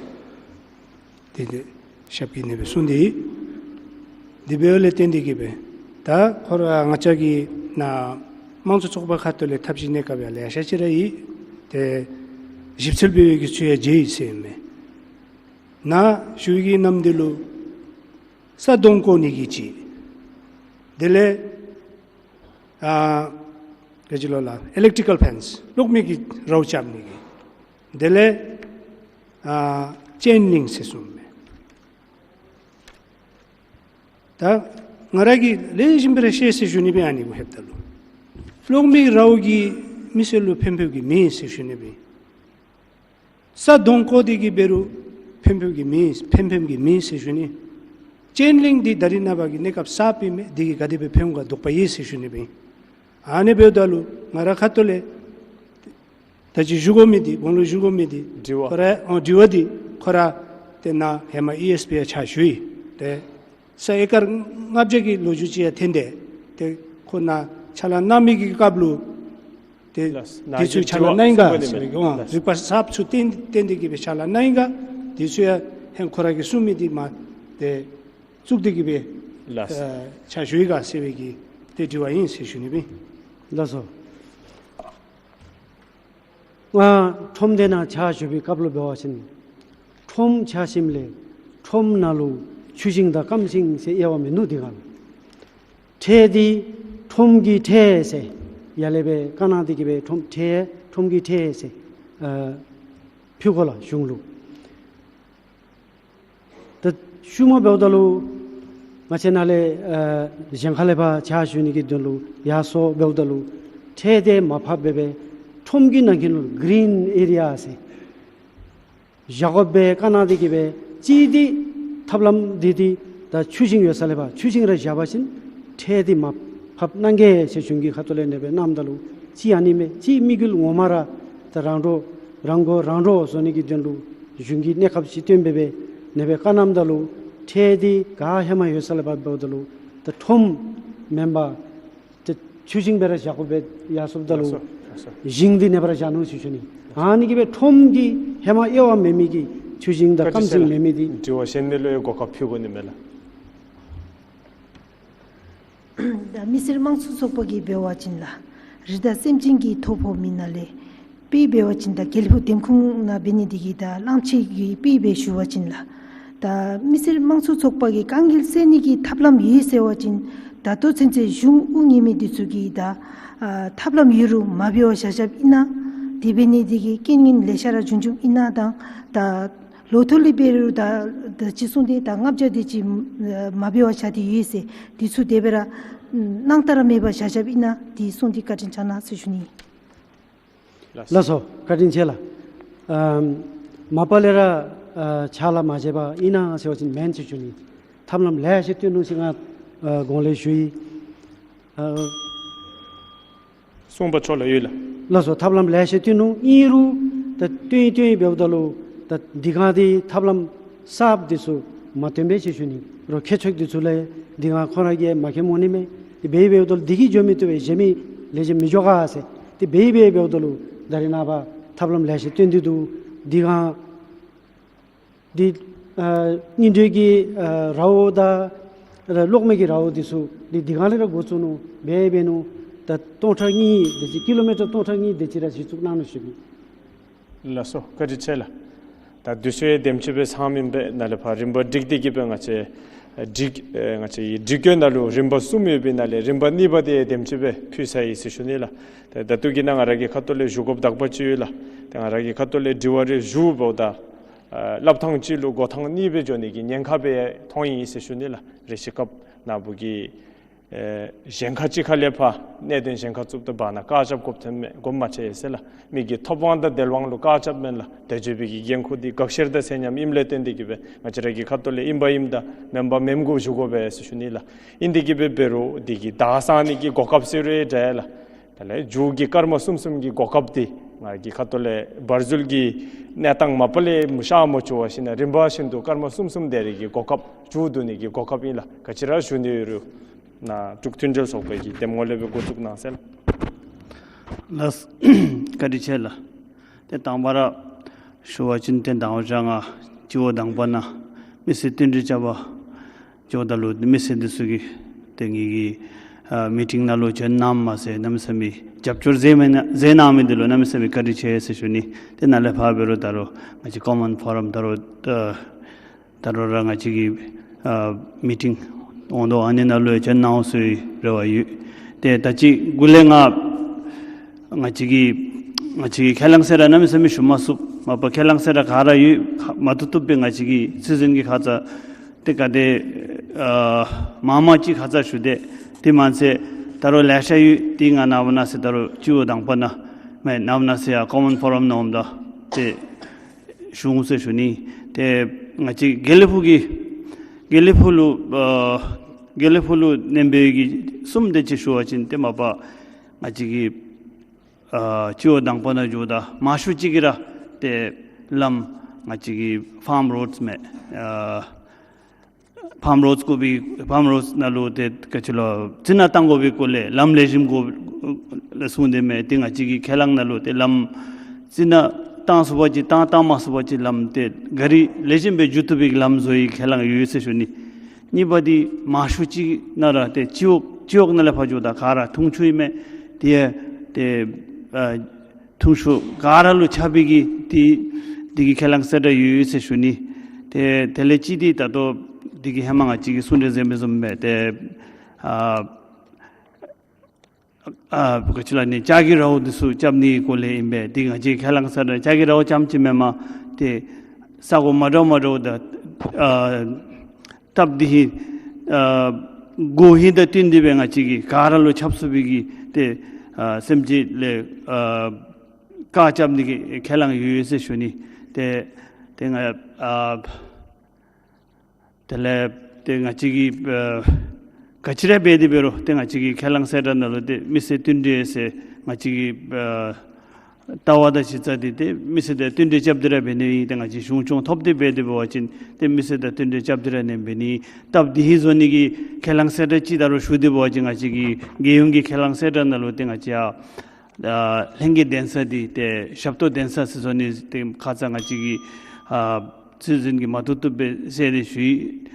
དེ་དེ་ཞབས་ཀྱིས་ཨ་ནི་སྦེ་གསུངས་ཏེ་ཡོད། དེ་འབདཝ་ལས་བརྟེན་ཏེ་གི་སྦེ་ད་ཁོ་ར་ང་བཅས་ཀྱི་ནཱ་དམངས་གཙོ་ཚོགས་པ་ཁ་ཐུག་ལས་ཐབས་ཤེས་གནས་སྐབས་ཡང་ལེ་ཤ་ཅིག་ར་ཡོད། ཏེ་ཞིབ་འཚོལ་འབད་བའི་གི་ཚུ་ཡང་མཇལ་ཡི་ཟེར་མས། ནཱ་ཞུ་བའི་གི་ནམ་འདི་ལུ་ས་དོང་བརྐོ་ནི་གི་ཅིག། དེ་ལས་ཨ་ག་ཅི་ལོ་ལགས། ཨི་ལེག་ཊི་ཀལ་ཕེནསི་གློག་མེ་གི་རཝ་རྐྱབ་ནི་གི། དེ་ལས་ཨ་ཅེན་ལིང་ཟེར་གསུངས་མས། ད་ང་ར་གིས་ལེགས་ཤོམ་སྦེ་ར་ཤེས་ཟེར་ཞུ་ནི་སྦེ་ཨ་ནི་གུ་ལྷོདཔ་ད་ལུ་གློག་མེ་རཝ་གིས་མི་སེར་ལུ་ཕན་ཕན་གྱི་མེད་ཟེར་ཞུ་ནི་སྦེ། ས་དོང་བརྐོ་སྟེ་གི་འབད་རུང་ཕན་ཕན་གྱི་མེད། ཕན་ཕན་གྱི་མེད་ཟེར་ཞུ་ནི། ཅེན་ལིང་འདི་ད་རིས་ནངས་པ་གི་གནས་སྐབས་གསརཔ་ཨིན་མས། འདི་གིས་ག་དེ་སྦེ་ཕན་ག་དོགས་པ་ཡོད་ཟེར་ཞུ་ནི་སྦེ། ཨ་ནི་འབདཝ་ད་ལུ་ང་ར་ཁ་ཐུག་ལས་ད་ཅི་ཞུ་དགོ་མི་འདི་གོང་ལུ་ཞུ་དགོ་མི་འདི་དྲི་བ་ཁོ་ར་ཨོ་དྲི་བ་འདི་ཁོ་ར་ཏེ་ནཱ་ཧེ་མ་ཨི་ཨེསི་པི་ཡང་ཕྱག་ཞུ་ཡི། ཏེ་ས་ཨེ་ཀར་ལྔ་བརྒྱ་གི་ལོ་རྒྱུས་ཅིག་ཡང་ཐོན་ཏེ་ཏེ་ཁོ་ནཱ་ཕྱག་ལཱ་གནང་མི་གི་སྐབས་ལུ་ཏེ་ལགས། དེ་ཚུ་ཕྱག་ལཱ་གནང་ཡི་ག་ཟེར་བའི་གི་ཨོ་ལགས། རིག་པ་གསརཔ་ཚུ་བཏོན་བཏོན་ཏེ་གི་སྦེ་ཕྱག་ལཱ་གནང་ཡི་ག། དེ་ཚུ་ཡང་ཧེ་ཁོ་ར་གིས་གསུངས་མི་འདི་མ་ཏེ་བཙུགས་ཏེ་གི་སྦེ་ལགས། ཨ་ཕྱག་ཞུ་ཡི་ག་ཟེར་བའི་གི་ཏེ་དྲི་བ་ཨིན་ཟེར་ཞུ་ནི་སྦེ། ལགས་སོ། ང་ཁྲོམ་སྡེ་ནང་ཕྱག་ཞུ་བའི་སྐབས་ལུ་འབད་བ་ཅིན་ཁྲོམ་ཕྱག་ཞུཝ་ལས་ཁྲོམ་ནང་ལུ་ཆུ་ཞིང་དང་སྐམ་ཞིང་ཟེར་དབྱེ་བ་མིན་ནུག། དེ་སྒང་ལུ་ཁྲལ་འདི་ཁྲོམ་གྱི་ཁྲལ་ཟེར་ ཡར་ལས་སྦེ་བཀའ་གནང་སྟེ་གི་སྦེ་ཁྲོམ་ཁྲལ་ཁྲོམ་གྱི་ཁྲལ་ཟེར་ཨ་ཕུལ་དགོ་ལགས་གཞུང་ལུ། ད་ཤུལ་མ་འབདཝ་ད་ལུ་ང་བཅས་ནཱ་ལས་ཨ་གཞན་ཁ་ལས་ཕར་ཕྱག་ཞུ་ནི་གི་དོན་ལུ་ཡར་སོང་འབདཝ་ད་ལུ་ཁྲལ་དེ་མར་ཕབ་སྦེ་སྦེ་ཁྲོམ་གྱི་ནང་འཁོད་ལུ་གི་རིན་ཨེ་རི་ཡ་ཟེར་བཞག་དགོཔ་སྦེ་བཀའ་གནང་སྟེ་གི་སྦེ་གཅིག་འདི་ཐབས་ལམ་འདི་འདི་ད་ཆུ་ཞིང་ཡོད་ས་ལས་ཕར་ཆུ་ཞིང་ར་བཞག་པ་ཅིན་ཁྲལ་འདི་མར་ཕབ་གནང་གེ་ཟེར་གཞུང་གི་ཁ་ཐུག་ལས་ཨ་ནེ་སྦེ་གནངམ་ད་ལུ་གཅིག་ཨ་ནི་མས། གཅིག་དམིགས་ཡུལ་ངོ་མ་ར་ད་རང་འགྲོ་རང་མགོ་རང་འདྲོངས་བཟོ་ནི་གི་དོན་ལུ་གཞུང་གི་གནས་སྐབས་ཅིག་བཏོན་སྦེ་སྦེ་ཨ་ནེ་སྦེ་བཀའ་གནངམ་ད་ལུ་ཁྲལ་འདི་ག་ཧེ་མ་ཡོད་ས་ལས་ཕར་འབདཝ་ད་ལུ་ད་ཁྲོམ་མེན་པར་ཏེ་ཆུ་ཞིང་སྦེ་ར་བཞག་དགོ་པས། ཡར་སོངམ་ད་ལུ་ལགས་སོ། ལགས་སོ། ཞིང་འདི་ཨ་ནེ་སྦེ་ར་བཞག་ནུག་ཟེར་ཞུ་ནི། ཨ་ནི་གིས་སྦེ་ཁྲོམ་གྱི་ཧེ་མ་དབྱེ་བ་མེད་མི་གི་ཆུ་ཞིང་དང་བཀའ་དྲིན་སྐམ་ཆེ་ཞིང་ལགས། མེད་མི་འདི། དྲི་བ་གཞན་ནི་ལུ་ཡང་གོ་སྐབས་ཕུལ་དགོ་ནི་མས་ལགས། ད་མི་སེར་དམངས་གཙོ་ཚོགས་པ་གིས་འབད་བ་ཅིན་ལགས། རི་དྭགས་སེམས་ཅན་གྱི་ཐོ་ཕོག་མི་ནང་ལས་དཔེ་འབད་བ་ཅིན་ད་དགེ་ལེགས་ཕུག་འདེམས་ཁོངས་ནང་འབད་ནི་འདི་གིས་ད་གླང་ཆེན་གྱི་དཔེ་སྦེ་ཞུ་བ་ཅིན་ལགས། ད་མི་སེར་དམངས་གཙོ་ཚོགས་པ་གིས་དཀའ་ངལ་སེལ་ནི་གི་ཐབས་ལམ་ཡོད་ཟེར་བ་ཅིན་ད་ལྟོ་ཚུན་ཚོད་གཞུང་དབུ་བརྙེས་མི་འདི་ཚུ་གིས་ད་ཨ་ཐབས་ལམ་ཡོད་རུང་མ་འབད་བར་བཞག་བཞགཔ་ཨིན་ན། དེ་འབད་ནི་འདི་གིས་རྐྱེན་ངན་ལེ་ཤ་ར་བྱུང་བྱུངམ་ཨིན་ན་དང་ད་ལོ་ཐོག་ལས་འབད་རུང་ད་ད་ཅི་གསུངས་ཏེ་ད་ལྔ་བརྒྱ་དེ་ཅིག་ཨ་མ་འབད་བར་བཞག་སྟེ་ཡོད་ཟེར། འདི་ཚུ་དེ་སྦེ་ར་ཨ་གནང་ད་ར་མེད་པར་བཞག་བཞགཔ་ཨིན་ན། འདི་གསུངས་ཏེ་བཀའ་དྲིན་བསྐྱང་གནང་ཟེར་ཞུ་ནི། ལགས་སོ། བཀའ་དྲིན་ཆེ་ལགས། ཨམ་མ་པ་ལས་ར་ཨ་ཕྱག་ལཱ་མ་མཇལ་བར་ཨིན་ན་ཟེར་བ་ཅིན་མེན་ཟེར་ཞུ་ནི། ཐབས་ལམ་ལེ་ཤ་བཏོན་ནུག་ཟེར་ང་ཨ་གོང་ལས་ཞུ་ཡི། ཨ་གསུངས་པ་ཆོས་ལ་ཡོད་ལགས། ལགས་སོ། ཐབས་ལམ་ལེ་ཤ་བཏོན་ནུག། ཨིན་རུང་ད་བཏོན་བཏོན་འབདཝ་ད་ལུ་ད་འདི་ག་འདི་ཐབས་ལམ་གསརཔ་འདི་ཚུ་མ་བཏོན་པས་ཟེར་ཞུ་ནི། རོགས་མཁས་མཆོག་འདི་ཚུ་ལས་འདི་ག་ཁོང་ར་གིས་མ་མཁྱེནམ་འོང་ནི་མས། དེ་འབད་འབདཝ་ད་ལུ་འདི་གིས་འགྱོ་མི་བཏུབ་པས། གཞན་མི་ལེགས་ཤོམ་མི་འགྱོ་ག་ཟེར། དེ་འབད་འབད་འབདཝ་ད་ལུ་ད་རེས་ནངས་པ་ཐབས་ལམ་ལེ་ཤ་བཏོན་ཏེ་འདུག། འདི་ག་འདི་ཨ་རྙིང་བསྒྲོད་ཀྱི་ཨ་ར་བོ་དང་ཨ་གློག་མེ་གི་ར་བོ་འདི་ཚུ་འདི་འདི་ག་ལས་ར་འགོ་བཙུགས་ནུག། འབད་འབད་ནུག། ད་སྟོང་ཕྲག་གཉིས་དེ་ཅིག་ཀི་ལོ་མི་ཊར་སྟོང་ཕྲག་གཉིས་དེ་ཅིག་ར་གཞི་བཙུགས་གནང་ནུག་ཟེར་ཞུ་ནི། ལགས་སོ། བཀའ་དྲིན་ཆེ་ལགས། ད་དུས་ཚོད་དེམ་ཅིག་སྦེ་ཚང་མི་འབད་ནང་ལས་ཕར་རིམ་པ་སྒྲིག་སྟེ་གི་སྦེ་ང་བཅས་སྒྲིག་ཨེ་ང་བཅས་སྒྲིག་བཀོད་ནང་ལུ་རིམ་པ་གསུམ་ཡོད་པའི་ནང་ལས་རིམ་པ་གཉིས་པ་དེ་དེམ་ཅིག་སྦེ་ཕུལ་ཚར་ཡི་ཟེར་ཞུ་ནི་ལགས། ད་ད་ལྟོ་གི་ནང་ང་ར་གི་ཁ་ཐུག་ལས་ཞུ་དགོཔ་དག་པ་ཅིག་ཡོད་ལགས། ད་ང་ར་གི་ཁ་ཐུག་ལས་དྲི་བ་རེ་ཞུཝ་ད་ཨ་སླབ་ཐངས་གཅིག་ལུ་གོ་ཐངས་གཉིས་སྦེ་འགྱོ་ནི་གི་ཉེན་ཁ་སྦེ་མཐོང་ཡི་ཟེར་ཞུ་ནི་ལགས། རེ་ཞིག་སྐབས་ནཱ་བུ་གི་ཨེ་གཞན་ཁ་ཅིག་ཁ་ལས་ཕར་གནད་དོན་གཞན་ཁ་བཙུགསཔ་ད་བར་ན་བཀག་ཆ་དགོཔ་ཐོནམ་མས། དགོཔ་མ་ཆེ་ཟེར་ལགས། མི་གི་ཐོབ་དབང་དང་དལ་དབང་ལུ་བཀག་ཆ་མེན་ལགས། དེ་བཟུམ་སྦེ་གི་འགན་ཁུར་འདི་དགག་བཤེར་དང་ཚད་མཉམ་ཨིནམ་ལས་བརྟེན་ཏེ་གི་སྦེ་ང་བཅས་ར་གི་ཁ་ཐུག་ལས་ཨིན་པ་ཨིནམ་དང་མེན་པ་མེནམ་གུ་ཞུ་དགོ་པས་ཟེར་ཞུ་ནི་ལགས། ཨིན་ཏེ་གི་སྦེ་འབད་རུང་འདི་གི་བདའ་ཟུན་ནི་གི་གོ་སྐབས་ཟེར་རུང་འདྲ་ལགས། དེ་ལས་མཇུག་གི་སྐར་མ་གསུམ་གསུམ་གྱི་གོ་སྐབས་འདི་ང་གི་ཁ་ཐུག་ལས་བར་འཛུལ་གྱི་གནས་སྟངས་མ་པ་ལས་མ་ཤར་མ་བྱུང་བ་ཅིན་རིམ་པ་བཞིན་དུ་སྐར་མ་གསུམ་གསུམ་དེ་རེ་གི་གོ་སྐབས་མཇུག་བསྡུ་ནི་གི་གོ་སྐབས་ཨིན་ལགས། ག་ཅི་ར་ཞུ་ནི་ཡོད་རུང་ནཱ་འབྲུག་མཐུན་འབྲེལ་ཚོགས་པའི་གི་འདེམས་ངོ་ལས་སྦེ་འགོ་བཙུགས་གནང་ཟེར་ལགས། ལགས། བཀའ་དྲིན་ཆེ་ལགས། ཏེ་དང་པ་ར་ཞུ་བ་ཅིན་ཏེ་དང་པ་ར་ང་སྤྱི་འོག་དང་པ་ནང་མི་སེར་བསྟུན་གྲོས་རྐྱབ་པར་འགྱོཝ་ད་ལུ་མི་སེར་འདི་ཚུ་གིས་ཏེ་ངེ་གི་ཨ་མི་ཊིང་ནང་ལུ་བྱོན་གནངམ་མ་ཚད་གནམ་མེད་ས་མེད་རྒྱབ་སྐྱོར་མཛད་མི་ནང་མཛད་གནང་མི་འདི་ལུ་གནམ་མེད་ས་མེད་བཀའ་དྲིན་ཆེ་ཟེར་ཞུ་ནི། ཏེ་ནཱ་ལས་ཕར་འབད་རུང་ད་རུང་ང་བཅས་ཀོ་མཱན་ཕོ་རམ་ད་རུང་ཨ་ད་རུང་ར་ང་བཅས་ཀྱི་ཨ་མི་ཊིང་འོང་དོ་ཨ་ནི་ནང་ལུ་ཡང་བྱོན་གནང་ཟེར་རེ་བ་ཡོད། ཏེ་ད་ཅི་འགོ་ལས་ང་ང་བཅས་ཀྱི་ང་བཅས་ཀྱི་ཁས་བླངས་ཟེར་ར་གནམ་མེད་ས་མེད་ཞུ་མ་ཚུགས། མ་པ་ཁས་བླངས་ཟེར་ར་ག་ར་ཡོད། མ་བཏུབ་བཏུབ་སྦེ་ང་བཅས་ཀྱི་སྲིད་འཛིན་གྱི་ཁ་ཙ་ཏེ་ག་དེ་ཨ་མང་མང་ཅིག་ཁ་ཙ་ཞུ་དེས། དེ་མ་ཚད་ད་རུང་ལེ་ཤ་ཡོད། དེ་ང་ནངས་པ་གནངས་ཚེ་ད་རུང་སྤྱི་འོག་དང་པ་ནང་མེན་ནངས་པ་གནངས་ཚེ་ཡར་ཀོ་མཱན་ཕོ་རམ་ནང་འོངམ་ད་ཏེ་ཞུ་འོང་ཟེར་ཞུ་ནི། ཏེ་ང་བཅས་དགེ་ལེགས་ཕུག་གི་དགེ་ལེགས་ཕུག་ལུ་ཨ་དགེ་ལེགས་ཕུག་ལུ་ནེམ་བེ་གི་གསུམ་དེ་ཅིག་ཞུ་བ་ཅིན་ཏེ་མ་པ་ང་བཅས་ཀྱི་ཨ་སྤྱི་འོག་དང་པ་ནང་འགྱོཝ་ད་མང་ཤོས་ཅིག་གིས་ར་ཏེ་ལམ་ང་བཅས་ཀྱི་ཕཱམ་རོཌ་མེན་ཨ་ཕཱམ་རོཌ་དགོ་པའི་ཕཱམ་རོཌ་ནང་ལུ་ཏེ་ག་ཅི་ལོ་རྩི་ནག་བཏང་དགོ་པའི་སྐོར་ལས་ལམ་ལེགས་ཤོམ་དགོ་ལ་གསུངས་ཏེ་མེན། ཏེ་ང་བཅས་ཀྱི་ཁས་བླངས་ནང་ལུ་ཏེ་ལམ་རྩི་ནག་བཏང་ཚུགས་པ་ཅིན་བཏང་བཏང་མ་ཚུགས་པ་ཅིན་ལམ་ཏེ་ག་རི་ལེགས་ཤོམ་སྦེ་འགྱོ་བཏུབ་པའི་ལམ་བཟོ་ནི་ཁས་བླངས་ཡོད་ཟེར་ཞུ་ནི། གཉིས་པ་འདི་མང་ཤོས་ཅིག་ནང་ར་ཏེ་སྤྱི་འོག་སྤྱི་འོག་ནང་ལས་ཕར་འགྱོཝ་ད་ག་ར་འཐུང་ཆུ་ཨིན་མས། ཏེ་ཏེ་ཨ་འཐུང་ཆུ་ག་ར་ལུ་ཁྱབ་པའི་གི་ཏེ་འདི་གི་ཁས་བླངས་ཟེར་ར་ཡོད་ཡོད་ཟེར་ཞུ་ནི། ཏེ་དེ་ལས་གཅིག་འདི་ད་ལྟོ་འདི་གི་ཧེ་མ་ང་བཅས་ཀྱིས་གསུང་གྲོས་མཛད་མི་བཟུམ་སྦེ་ཏེ་ཨ་ ཨ་ག་ཅི་ལ་ནི་ལྕགས་ཀྱི་རཝ་འདི་ཚུ་རྐྱབ་ནི་སྐོར་ལས་ཨིན་པས། ཏེ་ང་བཅས་ཁས་བླངས་གསལ་བསྒྲགས་ལྕགས་ཀྱི་རཝ་རྐྱངམ་ཅིག་མེན་པར་ཏེ་ས་གོ་མ་འདྲཝ་མ་འདྲཝ་དང་ཨ་སྟབས་བདེ་ཧིང་ཨ་དགོས་ཧིང་དང་བསྟུན་ཏེ་སྦེ་ང་བཅས་ཀྱིས་ག་ར་ལུ་ཁྱབ་ཚུགས་པའི་གི་ཏེ་ཨ་སེམས་ཅན་ལས་ཨ་བཀག་རྐྱབ་ནི་གི་ཁས་བླངས་ཡོད་ཡོད་ཟེར་ཞུ་ནི། ཏེ་ཏེ་ང་ཨ་དེ་ལས་ཏེ་ང་བཅས་ཀྱིས་ཨ་ག་ཅི་ར་འབད་དེ་འབད་རུང་ཏེ་ང་བཅས་ཀྱི་ཁས་བླངས་གསལ་བསྒྲགས་ནང་ལུ་ཏེ་མི་སེར་བསྟུན་གྲོས་ཟེར་ང་བཅས་ཀྱི་ཨ་ལྟ་བ་དང་གཞི་རྩ་འདི་ཏེ་མི་སེར་དང་བསྟུན་གྲོས་རྐྱབ་སྟེ་ར་འབད་ནི་ཨིན། ཏེ་ང་བཅས་གཞུང་སྐྱོང་ཐོབ་སྟེ་འབད་དེ་འབད་བ་ཅིན་ཏེ་མི་སེར་དང་བསྟུན་གྲོས་རྐྱབ་སྟེ་ར་ཨ་ནེམ་འབད་ནི། སྟབས་བདེ་ཧིང་བཟོ་ནི་གི་ཁས་བླངས་གསལ་བསྒྲགས་ཅིག་ད་རུང་ཞུ་སྟེ་འབད་བ་ཅིན་ང་བཅས་ཀྱི་རྒྱལ་ཡོངས་ཀྱི་ཁས་བླངས་གསལ་བསྒྲགས་ནང་ལུ་ཏེ་ང་བཅས་ཨ་ལྷན་རྒྱས་གདན་ས་འདི་ཏེ་ཞབས་ཏོག་གདན་ས་ཟེར་བཟོ་ནི་ཏེ་ཁ་ཙ་ང་བཅས་ཀྱི་ཨ་ཚུལ་འཛིན་གྱིས་མ་བཏུབ་བཏུབ་སྦེ་གསལ་ཏེ་ཞུ་ཡི།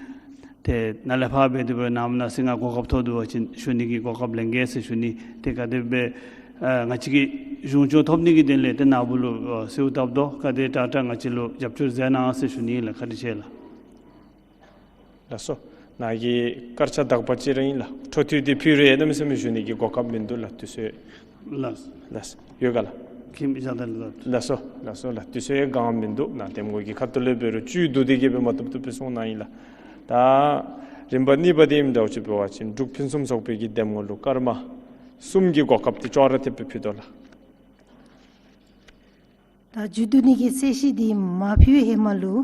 ཏེ་ནཱ་ལས་ཕར་འབད་དེ་འབད་ནངས་པ་གནངས་ཚེ་ང་གོ་སྐབས་ཐོབ་དོ་བ་ཅིན་ཞུ་ནི་གི་གོ་སྐབས་ལེན་གེ་ཟེར་ཞུ་ནི། ཏེ་ག་དེ་སྦེ་ཨ་ང་བཅས་ཀྱིས་གཞུང་སྐྱོང་ཐོབ་ནི་གི་དོན་ལས་ཏེ་ནཱ་བུ་ལུ་ཨ་གསོལཝ་བཏབ་དོ། ག་དེ་དྲག་དྲག་ང་བཅས་ལུ་རྒྱབ་སྐྱོར་མཛད་གནང་ཟེར་ཞུ་ནི་ལགས། བཀའ་དྲིན་ཆེ་ལགས། ལགས་སོ། ནཱ་གི་སྐར་ཆ་དག་པ་ཅིག་ར་ཨིན་ལགས། འཕྲོ་མཐུད་དེ་ཕུལ་རུང་གནམ་མེད་ས་མེད་ཞུ་ནི་གི་གོ་སྐབས་མིན་འདུག་ལགས། དུས་ཚོད། ལགས། ལགས། ཡོད་ག་ལགས། ཁྱིམ་བཞག་ད་ལགས། ལགས་སོ། ལགས་སོ་ལགས། དུས་ཚོད་གང་མིན་འདུག། ནཱ་གདམ་ངོ་གི་ཁ་ཐུག་ལས་འབད་རུང་བཅུད་བསྡུ་སྟེ་གི་སྦེ་མ་བཏུབ་བཏུབ་སྦེ་གསུང་གནང་ཡི་ལགས། ད་རིམ་པ་གཉིས་པ་འདི་ཨིནམ་འདྲཝ་ཅིག་འབད་བ་ཅིན་འབྲུག་ཕུན་སུམ་ཚོགས་པའི་གི་གདམ་ངོ་ལུ་སྐར་མ་གསུམ་གྱི་གོ་སྐབས་འདི་ཅོག་ར་འཐདཔ་སྦེ་ཕུལ་དོ་ལགས། ད་མཇུག་བསྡུ་ནི་གི་གསལ་བཤད་འདི་མ་ཕུལ་བའི་ཧེ་མ་ལུ་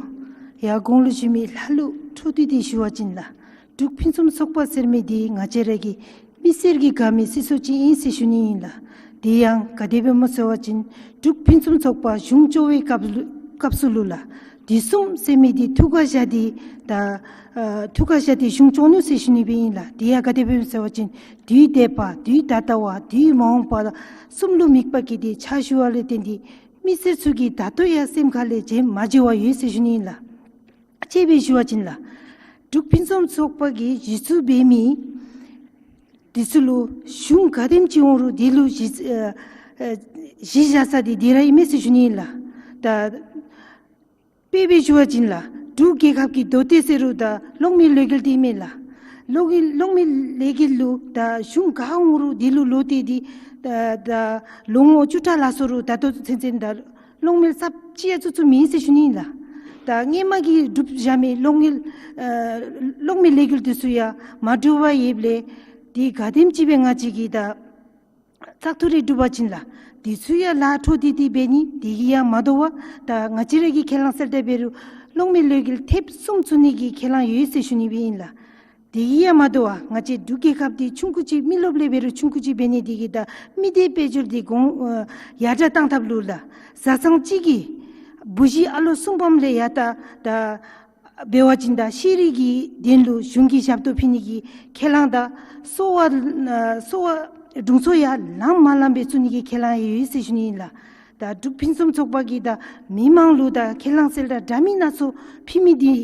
ཡར་གོང་ལུ་ཞུ་མི་ལྷག་ལུ་འཕྲོ་མཐུད་དེ་ཞུ་བ་ཅིན་ལགས། འབྲུག་ཕུན་སུམ་ཚོགས་པ་ཟེར་མི་འདི་ང་བཅས་ར་གི་མི་སེར་གྱིས་དགའ་མི་སྲིད་ཚོགས་ཅིག་ཨིན་ཟེར་ཞུ་ནི་ཨིན་ལགས། དེ་ཡང་ག་དེ་སྦེ་སྨོ་ཟེར་བ་ཅིན་འབྲུག་ཕུན་སུམ་ཚོགས་པ་གཞུང་སྐྱོང་བའི་སྐབས་ལུ་སྐབས་སུ་ལུ་ལགས། དུས་གསུམ་ཟེར་མི་འདི་ཐུགས་ཁར་བཞག་སྟེ་ད་ཨ་ཐུགས་ཁར་བཞག་སྟེ་གཞུང་སྐྱོང་ནུག་ཟེར་ཞུ་ནི་སྦེ་ཨིན་ལགས། དེ་ཡང་ག་དེ་སྦེ་ཟེར་བ་ཅིན་དུས་འདས་པ་དུས་ད་ལྟ་བ་དུས་མ་འོངས་པ་གསུམ་ལུ་དམིགས་པ་བསྐྱེད་དེ་ཕྱག་ཞུ་བ་ལས་བརྟེན་ཏེ་མི་སེར་ཚུ་གིས་ད་ལྟོ་ཡང་སེམས་ཁ་ལས་བརྗེད་མ་བྱ་བར་ཡོད་ཟེར་ཞུ་ནི་ཨིན་ལགས། དཔྱེ་སྦེ་ཞུ་བ་ཅིན་ལགས། འབྲུག་ཕུན་སུམ་ཚོགས་པ་གིས་གཞི་བཙུགས་འབད་མི་འདི་ཚུ་ལུ་གཞུང་ག་དེམ་ཅིག་འོང་རུང་དེ་ལུ་གཞི་ཨ་ཨ་གཞི་བཞག་ས་འདི་དེ་ར་ཨིན་མས་ཟེར་ཞུ་ནི་ཨིན་ལགས། ད་དཔེ་སྦེ་ཞུ་བ་ཅིན་ལགས། འབྲུག་རྒྱལ་ཁབ་ཀྱི་མདོ་སྟོད་ཟེར་རུང་ད་གློག་མེ་ལས་འགུལ་འདི་མས་ལགས། གློག་མེ་གློག་མེ་ལས་འགུལ་ལུ་ད་གཞུང་ག་འོང་རུང་དེ་ལུ་ལོག་སྟེ་འདི་ད་ད་ལོ་ངོ་བཅུ་ཕྲག་ལ་སོང་རུང་ད་ལྟོ་ཚུན་ཚོད་ད་གློག་མེ་གསརཔ་ཅིག་ཡང་བཙུགས་བཙུགསཔ་མེད་ཟེར་ཞུ་ནི་ཨིན་ལགས། ད་སྔོན་མ་གི་གྲུབ་བཞག་མི་གློག་མེ་ཨ་གློག་མེ་ལས་འགུལ་འདི་ཚུ་ཡང་མ་འགྲུབ་པར་ཡོདཔ་ལས་འདི་ག་དེམ་ཅིག་སྦེ་ང་བཅས་ཀྱིས་ད་བཙག་འཐུ་རེ་གྲུབ་པ་ཅིན་ལགས། འདི་ཚུ་ཡང་ལཱ་འཕྲོ་མཐུད་དེ་འབད་ནི་དེ་གིས་ཡང་མ་དོ་བར་ད་ང་བཅས་ར་གིས་ཁས་བླངས་གསལ་བསྒྲགས་འབད་རུང་གློག་མེ་ལས་འགུལ་ཐེབས་གསུམ་བཙུགས་ནི་གི་ཁས་བླངས་ཡོད་ཟེར་ཞུ་ནི་སྦེ་ཨིན་ལགས། དེ་གིས་ཡང་མ་དོ་བར་ང་བཅས་འབྲུག་རྒྱལ་ཁབ་འདི་ཆུང་ཀུ་ཅིག་མི་རློབས་ལས་འབད་རུང་ཆུང་ཀུ་ཅིག་འབད་ནི་དེ་གིས་ད་མི་སྡེ་དཔལ་འབྱོར་འདི་གོང་ཨ་ཡར་དྲག་བཏང་ཐབས་ལུ་ལགས། བཟའ་ཚང་གཅིག་གིས་བུ་གཞི་ཨ་ལོ་གསུམ་པམ་ལས་ཡར་ད་ད་འབད་བ་ཅིན་ད་ཤེས་རིག་གི་དོན་ལུ་གཞུང་གིས་ཞབས་ཏོག་ཕུལ་ནི་གི་ཁས་བླངས་དང་གསོ་བ་ཨ་གསོ་བ་དྲུང་འཚོ་ཡང་ལངམ་མ་ལངམ་སྦེ་བཙུགས་ནི་གི་ཁས་བླངས་ཡོད་ཟེར་ཞུ་ནི་ཨིན་ལགས། ད་འབྲུག་ཕུན་སུམ་ཚོགས་པ་གིས་ད་མི་མང་ལུ་ད་ཁས་བླངས་གསལ་བསྒྲགས་འདྲ་མིན་སྣ་ཚོགས་ཕུལ་མི་འདི་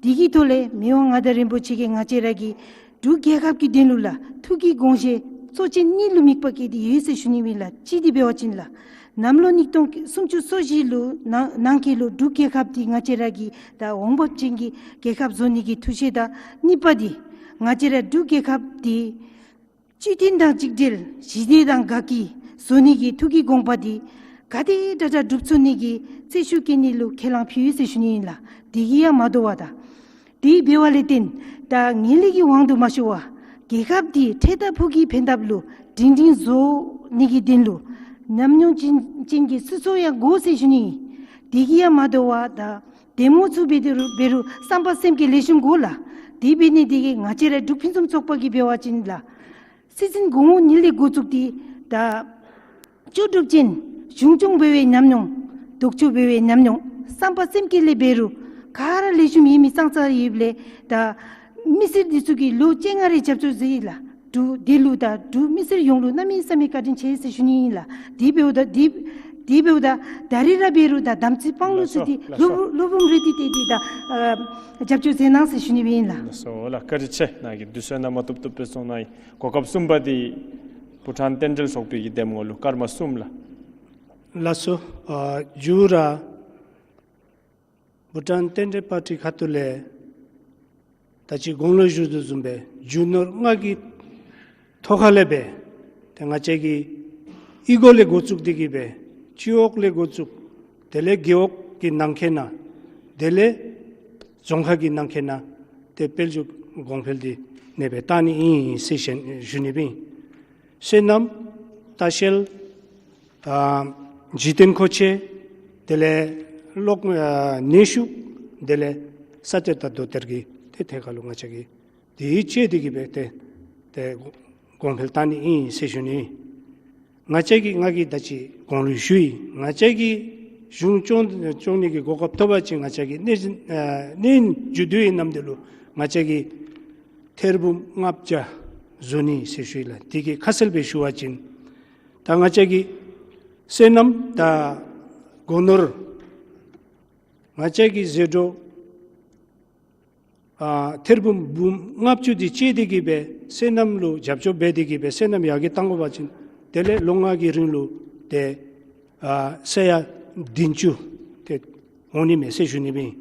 འདི་གི་ཐོག་ལས་མི་དབང་མངའ་བདག་རིན་པོ་ཆེ་གིས་ང་བཅས་ར་གི་འབྲུག་རྒྱལ་ཁབ་ཀྱི་དོན་ལུ་ལགས་ཐུགས་ཀྱི་དགོངས་བཞེད་གཙོ་ཆེ་གཉིས་ལུ་དམིགས་པ་བསྐྱེད་དེ་ཡོད་ཟེར་ཞུ་ནི་ཨིན་ལགས། གཅིག་འདི་འབད་བ་ཅིན་ལགས། གནམ་ལོ་ཉིས་སྟོང་སུམ་ཅུ་སོ་བཞི་ལུ་ནང་ནང་འཁོད་ལུ་འབྲུག་རྒྱལ་ཁབ་འདི་ང་བཅས་ར་གི་ད་འོང་འབབ་ཅན་གྱི་རྒྱལ་ཁབ་བཟོ་ནི་གི་ཐུགས་བཞེད་དང་གཉིས་པ་འདི་ང་བཅས་ར་འབྲུག་རྒྱལ་ཁབ་འདི་སྤྱི་མཐུན་དང་གཅིག་སྒྲིལ་ཞི་བདེ་དང་དགའ་སྐྱིད་བཟོ་ནི་གི་ཐུགས་ཀྱི་དགོངས་པ་འདི་ག་དེ་དྲག་དྲག་འགྲུབ་ཚུགས་ནི་གི་རྩལ་ཤུགས་བསྐྱེད་ནི་ལུ་ཁས་བླངས་ཕུལ་ཡོད་ཟེར་ཞུ་ནི་ཨིན་ལགས། དེ་གིས་ཡང་མ་དོ་བར་ད་དེ་འབད་བ་ལས་བརྟེན་ད་ངན་ལྷད་ཀྱི་དབང་དུ་མ་ཤོར་བར་རྒྱལ་ཁབ་འདི་འཕྲལ་དང་ཕུགས་ཀྱི་ཕན་ཐབས་ལུ་སྒྲིང་སྒྲིང་བཟོ་ནི་གི་དོན་ལུ་ཉམས་མྱོང་ཅན་ཅན་གྱི་སྲིད་ཚོགས་ཡང་དགོ་ཟེར་ཞུ་ནི་ཨིན། དེ་གིས་ཡང་མ་དོ་བར་ད་གདམ་ངོ་ཚུ་འབད་དེ་རུང་འབད་རུང་བསམ་པ་སེམས་བསྐྱེད་ལེགས་ཤོམ་དགོ་ལགས། དེ་འབད་ནི་དེ་གིས་ང་བཅས་ར་འབྲུག་ཕུན་སུམ་ཚོགས་པ་གིས་འབད་བ་ཅིན་ལགས། སྲིད་འཛིན་གོང་འོག་གཉིས་ལས་འགོ་བཙུགས་ཏེ་ད་ལྕོགས་གྲུབ་ཅན་གཞུང་སྐྱོང་འབད་བའི་ཉམས་མྱོང་ལྡོག་ཕྱོགས་འབད་བའི་ཉམས་མྱོང་བསམ་པ་སེམས་བསྐྱེད་ལས་འབད་རུང་ག་ར་ལེགས་ཤོམ་ཡོད་མི་ཙང་ཙང་ཡོདཔ་ལས་ད་མི་སེར་འདི་ཚུ་གིས་ལོ་བཅོ་ལྔ་རེ་རྒྱབ་སྐྱོར་མཛད་ཡི་ལགས། འབྲུག་འདི་ལུ་ད་འབྲུག་མི་སེར་ཡོངས་ལུ་གནམ་མེད་ས་མེད་བཀའ་དྲིན་ཆེ་ཟེར་ཞུ་ནི་ཨིན་ལགས། དེ་འབདཝ་ད་དེ་དེ་འབདཝ་ད་ད་རིས་ར་འབད་རུང་ད་དམ་ཚིག་དཔང་ལུ་ཚུད་དེ་ལགས་སོ། སློབ་སློབ་དཔོན་རེ་ཏི་ཏེ་དེ་ད་ཨ་རྒྱབ་སྐྱོར་མཛད་གནང་ཟེར་ཞུ་ནི་སྦེ་ཨིན་ལགས། ལགས་སོ་ལགས། བཀའ་དྲིན་ཆེ། ནཱ་གིས་དུས་ཚོད་ནང་མ་བཏུབ་བཏུབ་སྦེ་གསུང་གནང་ཡི། གོ་སྐབས་གསུམ་པ་འདི་བྷུ་ཊཱན་རྟེན་འབྲེལ་ཚོགས་པའི་གི་གདམ་ངོ་ལུ་སྐར་མ་གསུམ་ལགས། ལགས་སོ། ཨ་མཇུག་ར་བྷུ་ཊཱན་རྟེན་འབྲེལ་པར་ཊི་ཁ་ཐུག་ལས་ད་ཅི་གོང་ལུ་ཞུ་དོ་བཟུམ་སྦེ་རྒྱུ་ནོར་ལྔ་གི་ཐོག་ཁ་ལས་སྦེ་ ཏེ་ང་བཅས་ཀྱི་གཡུས་སྒོ་ལས་འགོ་བཙུགས་ཏེ་གི་སྦེ་སྤྱི་འོག་ལས་འགོ་བཙུགས། དེ་ལས་རྒེད་འོག་གི་ནང་འཁོད་ནང་། དེ་ལས་རྫོང་ཁག་གི་ནང་འཁོད་ནང་ཏེ་དཔལ་འབྱོར་གོང་འཕེལ་འདི་ཨ་ནེ་སྦེ་བཏང་ནི་ཨིན་ཟེར་ཞུ་ནི་སྦེ་ཨིན། སོ་ནམ་ལྟ་བཤལ་ཨ་གཞི་རྟེན་མཁོ་ཆས། དེ་ལས་གློག་ཨ་ནུས་ཤུགས། དེ་ལས་ས་གཏེར་དང་རྡོ་གཏེར་གྱི་ཏེ་ཐད་ཁར་ལུ་ང་བཅས་ཀྱིས་དེ་ཡི་ཆེད་དེ་གི་སྦེ་ཏེ་ཏེ་གོང་འཕེལ་བཏང་ནི་ཨིན་ཟེར་ཞུ་ནི། ང་བཅས་ཀྱིས་ང་གིས་ད་ཅི་གོང་ལུ་ཞུ་ཡི། ང་བཅས་ཀྱིས་གཞུང་སྐྱོང་སྐྱོང་ནི་གི་གོ་སྐབས་ཐོབ་པ་ཅིན་ང་བཅས་ཀྱིས་གནས་གནས་མཇུག་བསྡུ་བའི་ནམ་དུས་ལུ་ང་བཅས་ཀྱིས་ཐེར་འབུམ་ལྔ་བརྒྱ་བཟོ་ནི་ཟེར་ཞུ་ཡི་ལགས། དེ་གི་ཁ་གསལ་སྦེ་ཞུ་བ་ཅིན་ད་ང་བཅས་ཀྱི་སོ་ནམ་དང་སྒོ་ནོར་ང་བཅས་ཀྱི་ཟད་འགྲོ་ཨ་ཐེར་འབུམ་འབུམ་ལྔ་བཅུ་དེ་བཅད་དེ་གི་སྦེ་སོ་ནམ་ལུ་རྒྱབ་སྐྱོར་འབད་དེ་གི་སྦེ་སོ་ནམ་ཡར་རྒྱས་བཏང་དགོ་པ་ཅིན་དེ་ལས་ལོ་ལྔ་གི་རིང་ལུ་ཏེ་ཨ་ས་ཡ་བདུན་ཅུ་ཏེ་འོང་ནི་མས་ཟེར་ཞུ་ནི་སྦེ་ཨིན།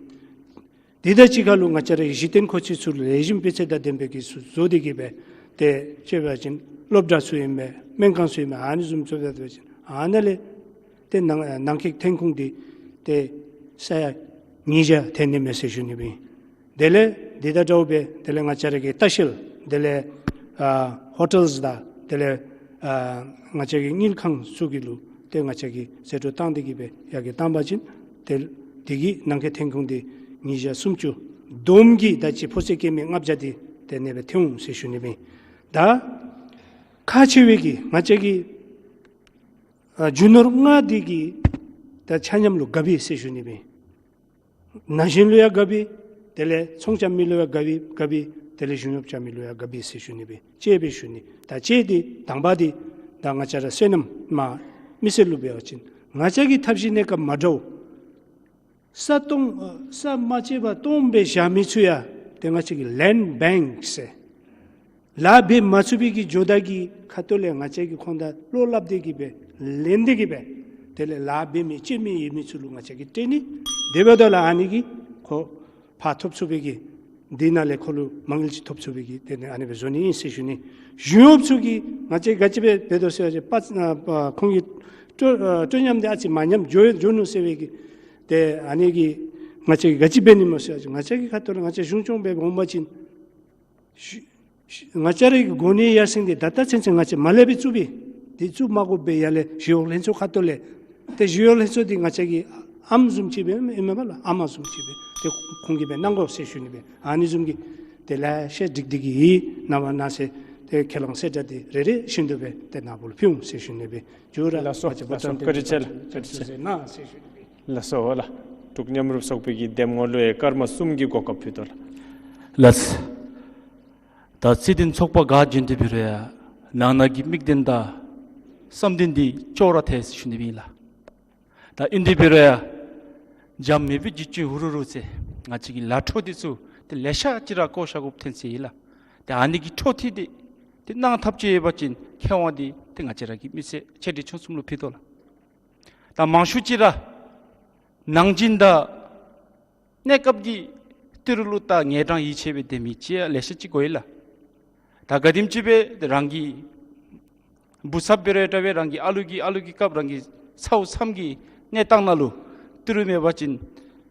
དེ་དང་གཅིག་ཁར་ལུ་ང་བཅས་ར་གཞི་རྟེན་མཁོ་ཆས་ཚུ་ལེགས་ཤོམ་སྤུས་ཚད་དང་ལྡན་པའི་གི་ཚུ་བཟོ་སྟེ་གི་སྦེ་ཏེ་ཅེས་པ་ཅིན་སློབ་གྲྭ་ཚུ་ཨིན་པས། སྨན་ཁང་ཚུ་ཨིན་པས། ཨ་ནི་བཟུམ་ཚུ་འབད་བ་ཅིན་ཨ་ནཱ་ལས་ཏེ་ནང་ནང་འཁོད་ཐོན་ཁུངས་འདི་ཏེ་ས་ཡ་ཉིས་བརྒྱ་ཐོན་ནི་མས་ཟེར་ཞུ་ནི་སྦེ་ཨིན། དེ་ལས་དེ་དང་འདྲཝ་སྦེ་དེ་ལས་ང་བཅས་ར་གི་ལྟ་བཤལ། དེ་ལས་ཨ་ཧོ་ཊེལ་དང་དེ་ལས་ཨ་ང་བཅས་ཀྱི་དངུལ་ཁང་ཚུ་གི་ལུ་ཏེ་ང་བཅས་ཀྱིས་ཟད་འགྲོ་བཏང་སྟེ་གི་སྦེ་ཡར་རྒྱས་བཏང་པ་ཅིན་ཏེ་དེ་གི་ནང་འཁོད་ཐོན་ཁུངས་འདི་ཉིས་བརྒྱ་སུམ་ཅུ་བསྡོམས་ཀྱིས་ད་ཅི་ཕོ་ཚོད་སྐྱེལ་མི་ལྔ་བརྒྱ་འདི་ཏེ་ཨ་ནེ་སྦེ་ཐོན་འོང་ཟེར་ཞུ་ནི་སྦེ་ཨིན། ད་ཁག་ཆེ་བའི་གི་ང་བཅས་ཀྱི་ཨ་རྒྱུ་ནོར་ལྔ་འདི་གི་ད་ཆ་མཉམ་ལུ་དགའ་བས་ཟེར་ཞུ་ནི་སྦེ་ཨིན། ན་གཞོན་ལུ་ཡང་དགའ་བས། དེ་ལས་ཚོང་རྐྱབ་མི་ལུ་ཡང་དགའ་བས་དགའ་བས། དེ་ལས་གཞུང་གཡོགཔ་རྐྱབ་མི་ལུ་ཡང་དགའ་བས་ཟེར་ཞུ་ནི་སྦེ་ཨིན། ཅེས་སྦེ་ཞུ་ནི། ད་ཅེས་འདི་དང་པ་འདི་ད་ང་བཅས་ར་སོ་ནམ་མ་མི་སེར་ལུ་འབད་བ་ཅིན་ང་བཅས་ཀྱི་ཐབས་ཤེས་གནས་སྐབས་མ་འདྲཝ་ས་སྟོང་ཨ་ས་མ་བཅད་པར་སྟོངམ་སྦེ་བཞག་མི་ཚུ་ཡང་ཏེ་ང་བཅས་ཀྱི་ལེནཌ་བེངཀ་ཟེར་ལཱ་འབད་མ་ཚུགས་པའི་གི་ཇོ་བདག་གི་ཁ་ཐུག་ལས་ང་བཅས་ཀྱིས་ཁོང་དང་བློ་སླབ་སྟེ་གི་སྦེ་ལེན་ཏེ་གི་སྦེ་དེ་ལས་ལཱ་འབད་མི་བཅད་མི་ཡོད་མི་ཚུ་ལུ་ང་བཅས་ཀྱིས་སྤྲོད་ནི། དེ་འབདཝ་ད་ལུ་ཨ་ནི་གིས་ཁོ་ཕར་ཐོབ་ཚུགས་པའི་གི་འདི་ནང་ལས་ཁོ་ལུ་མ་དངུལ་ཅིག་ཐོབ་ཚུགས་པའི་གི་དེ་ནི་ཨ་ནི་སྦེ་བཟོ་ནི་ཨིན་ཟེར་ཞུ་ནི། གཞུང་གཡོགཔ་ཚུ་གིས་ང་བཅས་ག་ཅི་སྦེ་འབད་དོ་ཟེར་བ་ཅིན་པ་ཨ་པ་ཁོང་གི་སྤྲོ་ཨ་སྤྲོ་ཉམས་འདི་ཨ་ཙི་མ་ཉམས་འགྱོ་འགྱོ་ནུག་ཟེར་བའི་གི་ཏེ་ཨ་ནི་གིས་ང་བཅས་ཀྱིས་ག་ཅི་འབད་ནི་སྨོ་ཟེར་བ་ཅིན་ང་བཅས་ཀྱི་ཁ་ཐུག་ལས་ང་བཅས་གཞུང་སྐྱོང་འབད་འོང་པ་ཅིན་ཞུ་ཞུ་ང་བཅས་རའི་གི་གོ་གནས་ཡར་སེང་འདི་ད་ལྟོ་ཚུན་ཚོད་ང་བཅས་མ་ལས་པའི་བཙུགས་པས། འདི་བཙུགས་མ་དགོ་པའི་ཡར་ལས་ཞི་གཡོག་ལྷན་ཚོགས་ཁ་ཐུག་ལས་ཏེ་ཞི་གཡོག་ལྷན་ཚོགས་འདི་ང་བཅས་ཀྱི་ཨམ་བཟུམ་ཅིག་སྦེ་ཨིན་མས་པ་ལགས། ཨ་མ་བཟུམ་ཅིག་སྦེ་ཏེ་ཁོང་གིས་སྦེ་གནང་དགོ་ཟེར་ཞུ་ནི་སྦེ་ཨ་ནི་བཟུམ་གྱི་ཏེ་ལེ་ཤ་སྒྲིག་སྟེ་གི་ཡོད། གནང་བ་གནང་ས་ཏེ་ཁས་བླངས་གསལ་བསྒྲགས་འདི་རེ་རེ་བཞིན་དུ་སྦེ་ཏེ་ནཱ་བུ་ལུ་ཕུལ་འོང་ཟེར་ཞུ་ནི་སྦེ་ཨིན། ལགས་སོ། ལགས་སོ། བཀའ་དྲིན་ཆེ་ལགས། བཀའ་དྲིན་ཆེ་ལགས་སོ། ལགས། འབྲུག་མཉམ་རུབ་ཚོགས་པའི་གི་འདེམས་ངོ་ལུ་ཡང་སྐར་མ་གསུམ་གྱི་གོ་སྐབས་ཕུལ་དོ་ལགས། ལགས། ད་སྲིད་དོན་ཚོགས་པ་ག་བྱོན་ཏེ་འབད་རུང་ཡང་ནང་ན་གི་དམིགས་དོན་དང་བསམ་དོན་འདི་ཅོག་ར་འཐད་ཟེར་ཞུ་ནི་སྦེ་ཨིན་ལགས། ད་ཨིན་ཏེ་འབད་རུང་ཡང་འཇམ་མེ་བུ་འཇིག་ཆུང་ཧུ་རུ་རུ་ཟེར་ང་བཅས་ཀྱི་ལས་འཕྲོ་འདི་ཚུ་ཏེ་ལེ་ཤ་ཅིག་ར་བཀོ་བཞག་དགོཔ་ཐོན་ཟེར་ཨིན་ལགས། ཏེ་ཨ་ནི་གི་འཕྲོ་མཐུད་དེ་ཏེ་གནང་ཐབས་ཅིག་ཡོད་པ་ཅིན་ཁེ་དབང་འདི་ཏེ་ང་བཅས་ར་གི་མི་སེར་ཆེ་འབྲིང་ཆུང་གསུམ་ལུ་ཕུལ་དོ་ལགས། ད་མང་ཤོས་ཅིག་ར་ནང་བཞིན་དང་གནས་སྐབས་ཀྱི་ཏི་རུ་ལུ་ད་ངལ་གྲངས་ཡིད་ཆེས་སྦེ་སྡོད་མི་ཅིག་ཡང་ལེ་ཤ་ཅིག་གོ་ཡི་ལགས། ད་ག་དེམ་ཅིག་སྦེ་རང་གི་བུ་ཚབ་འབད་རུང་འདྲ་བས་རང་གི་ཨ་ལུ་གི་ཨ་ལུ་གི་སྐབས་རང་གི་ཚ་བོ་ཚམ་གྱི་གནས་སྟངས་ནང་ལུ་ཏི་རུ་མེད་པ་ཅིན་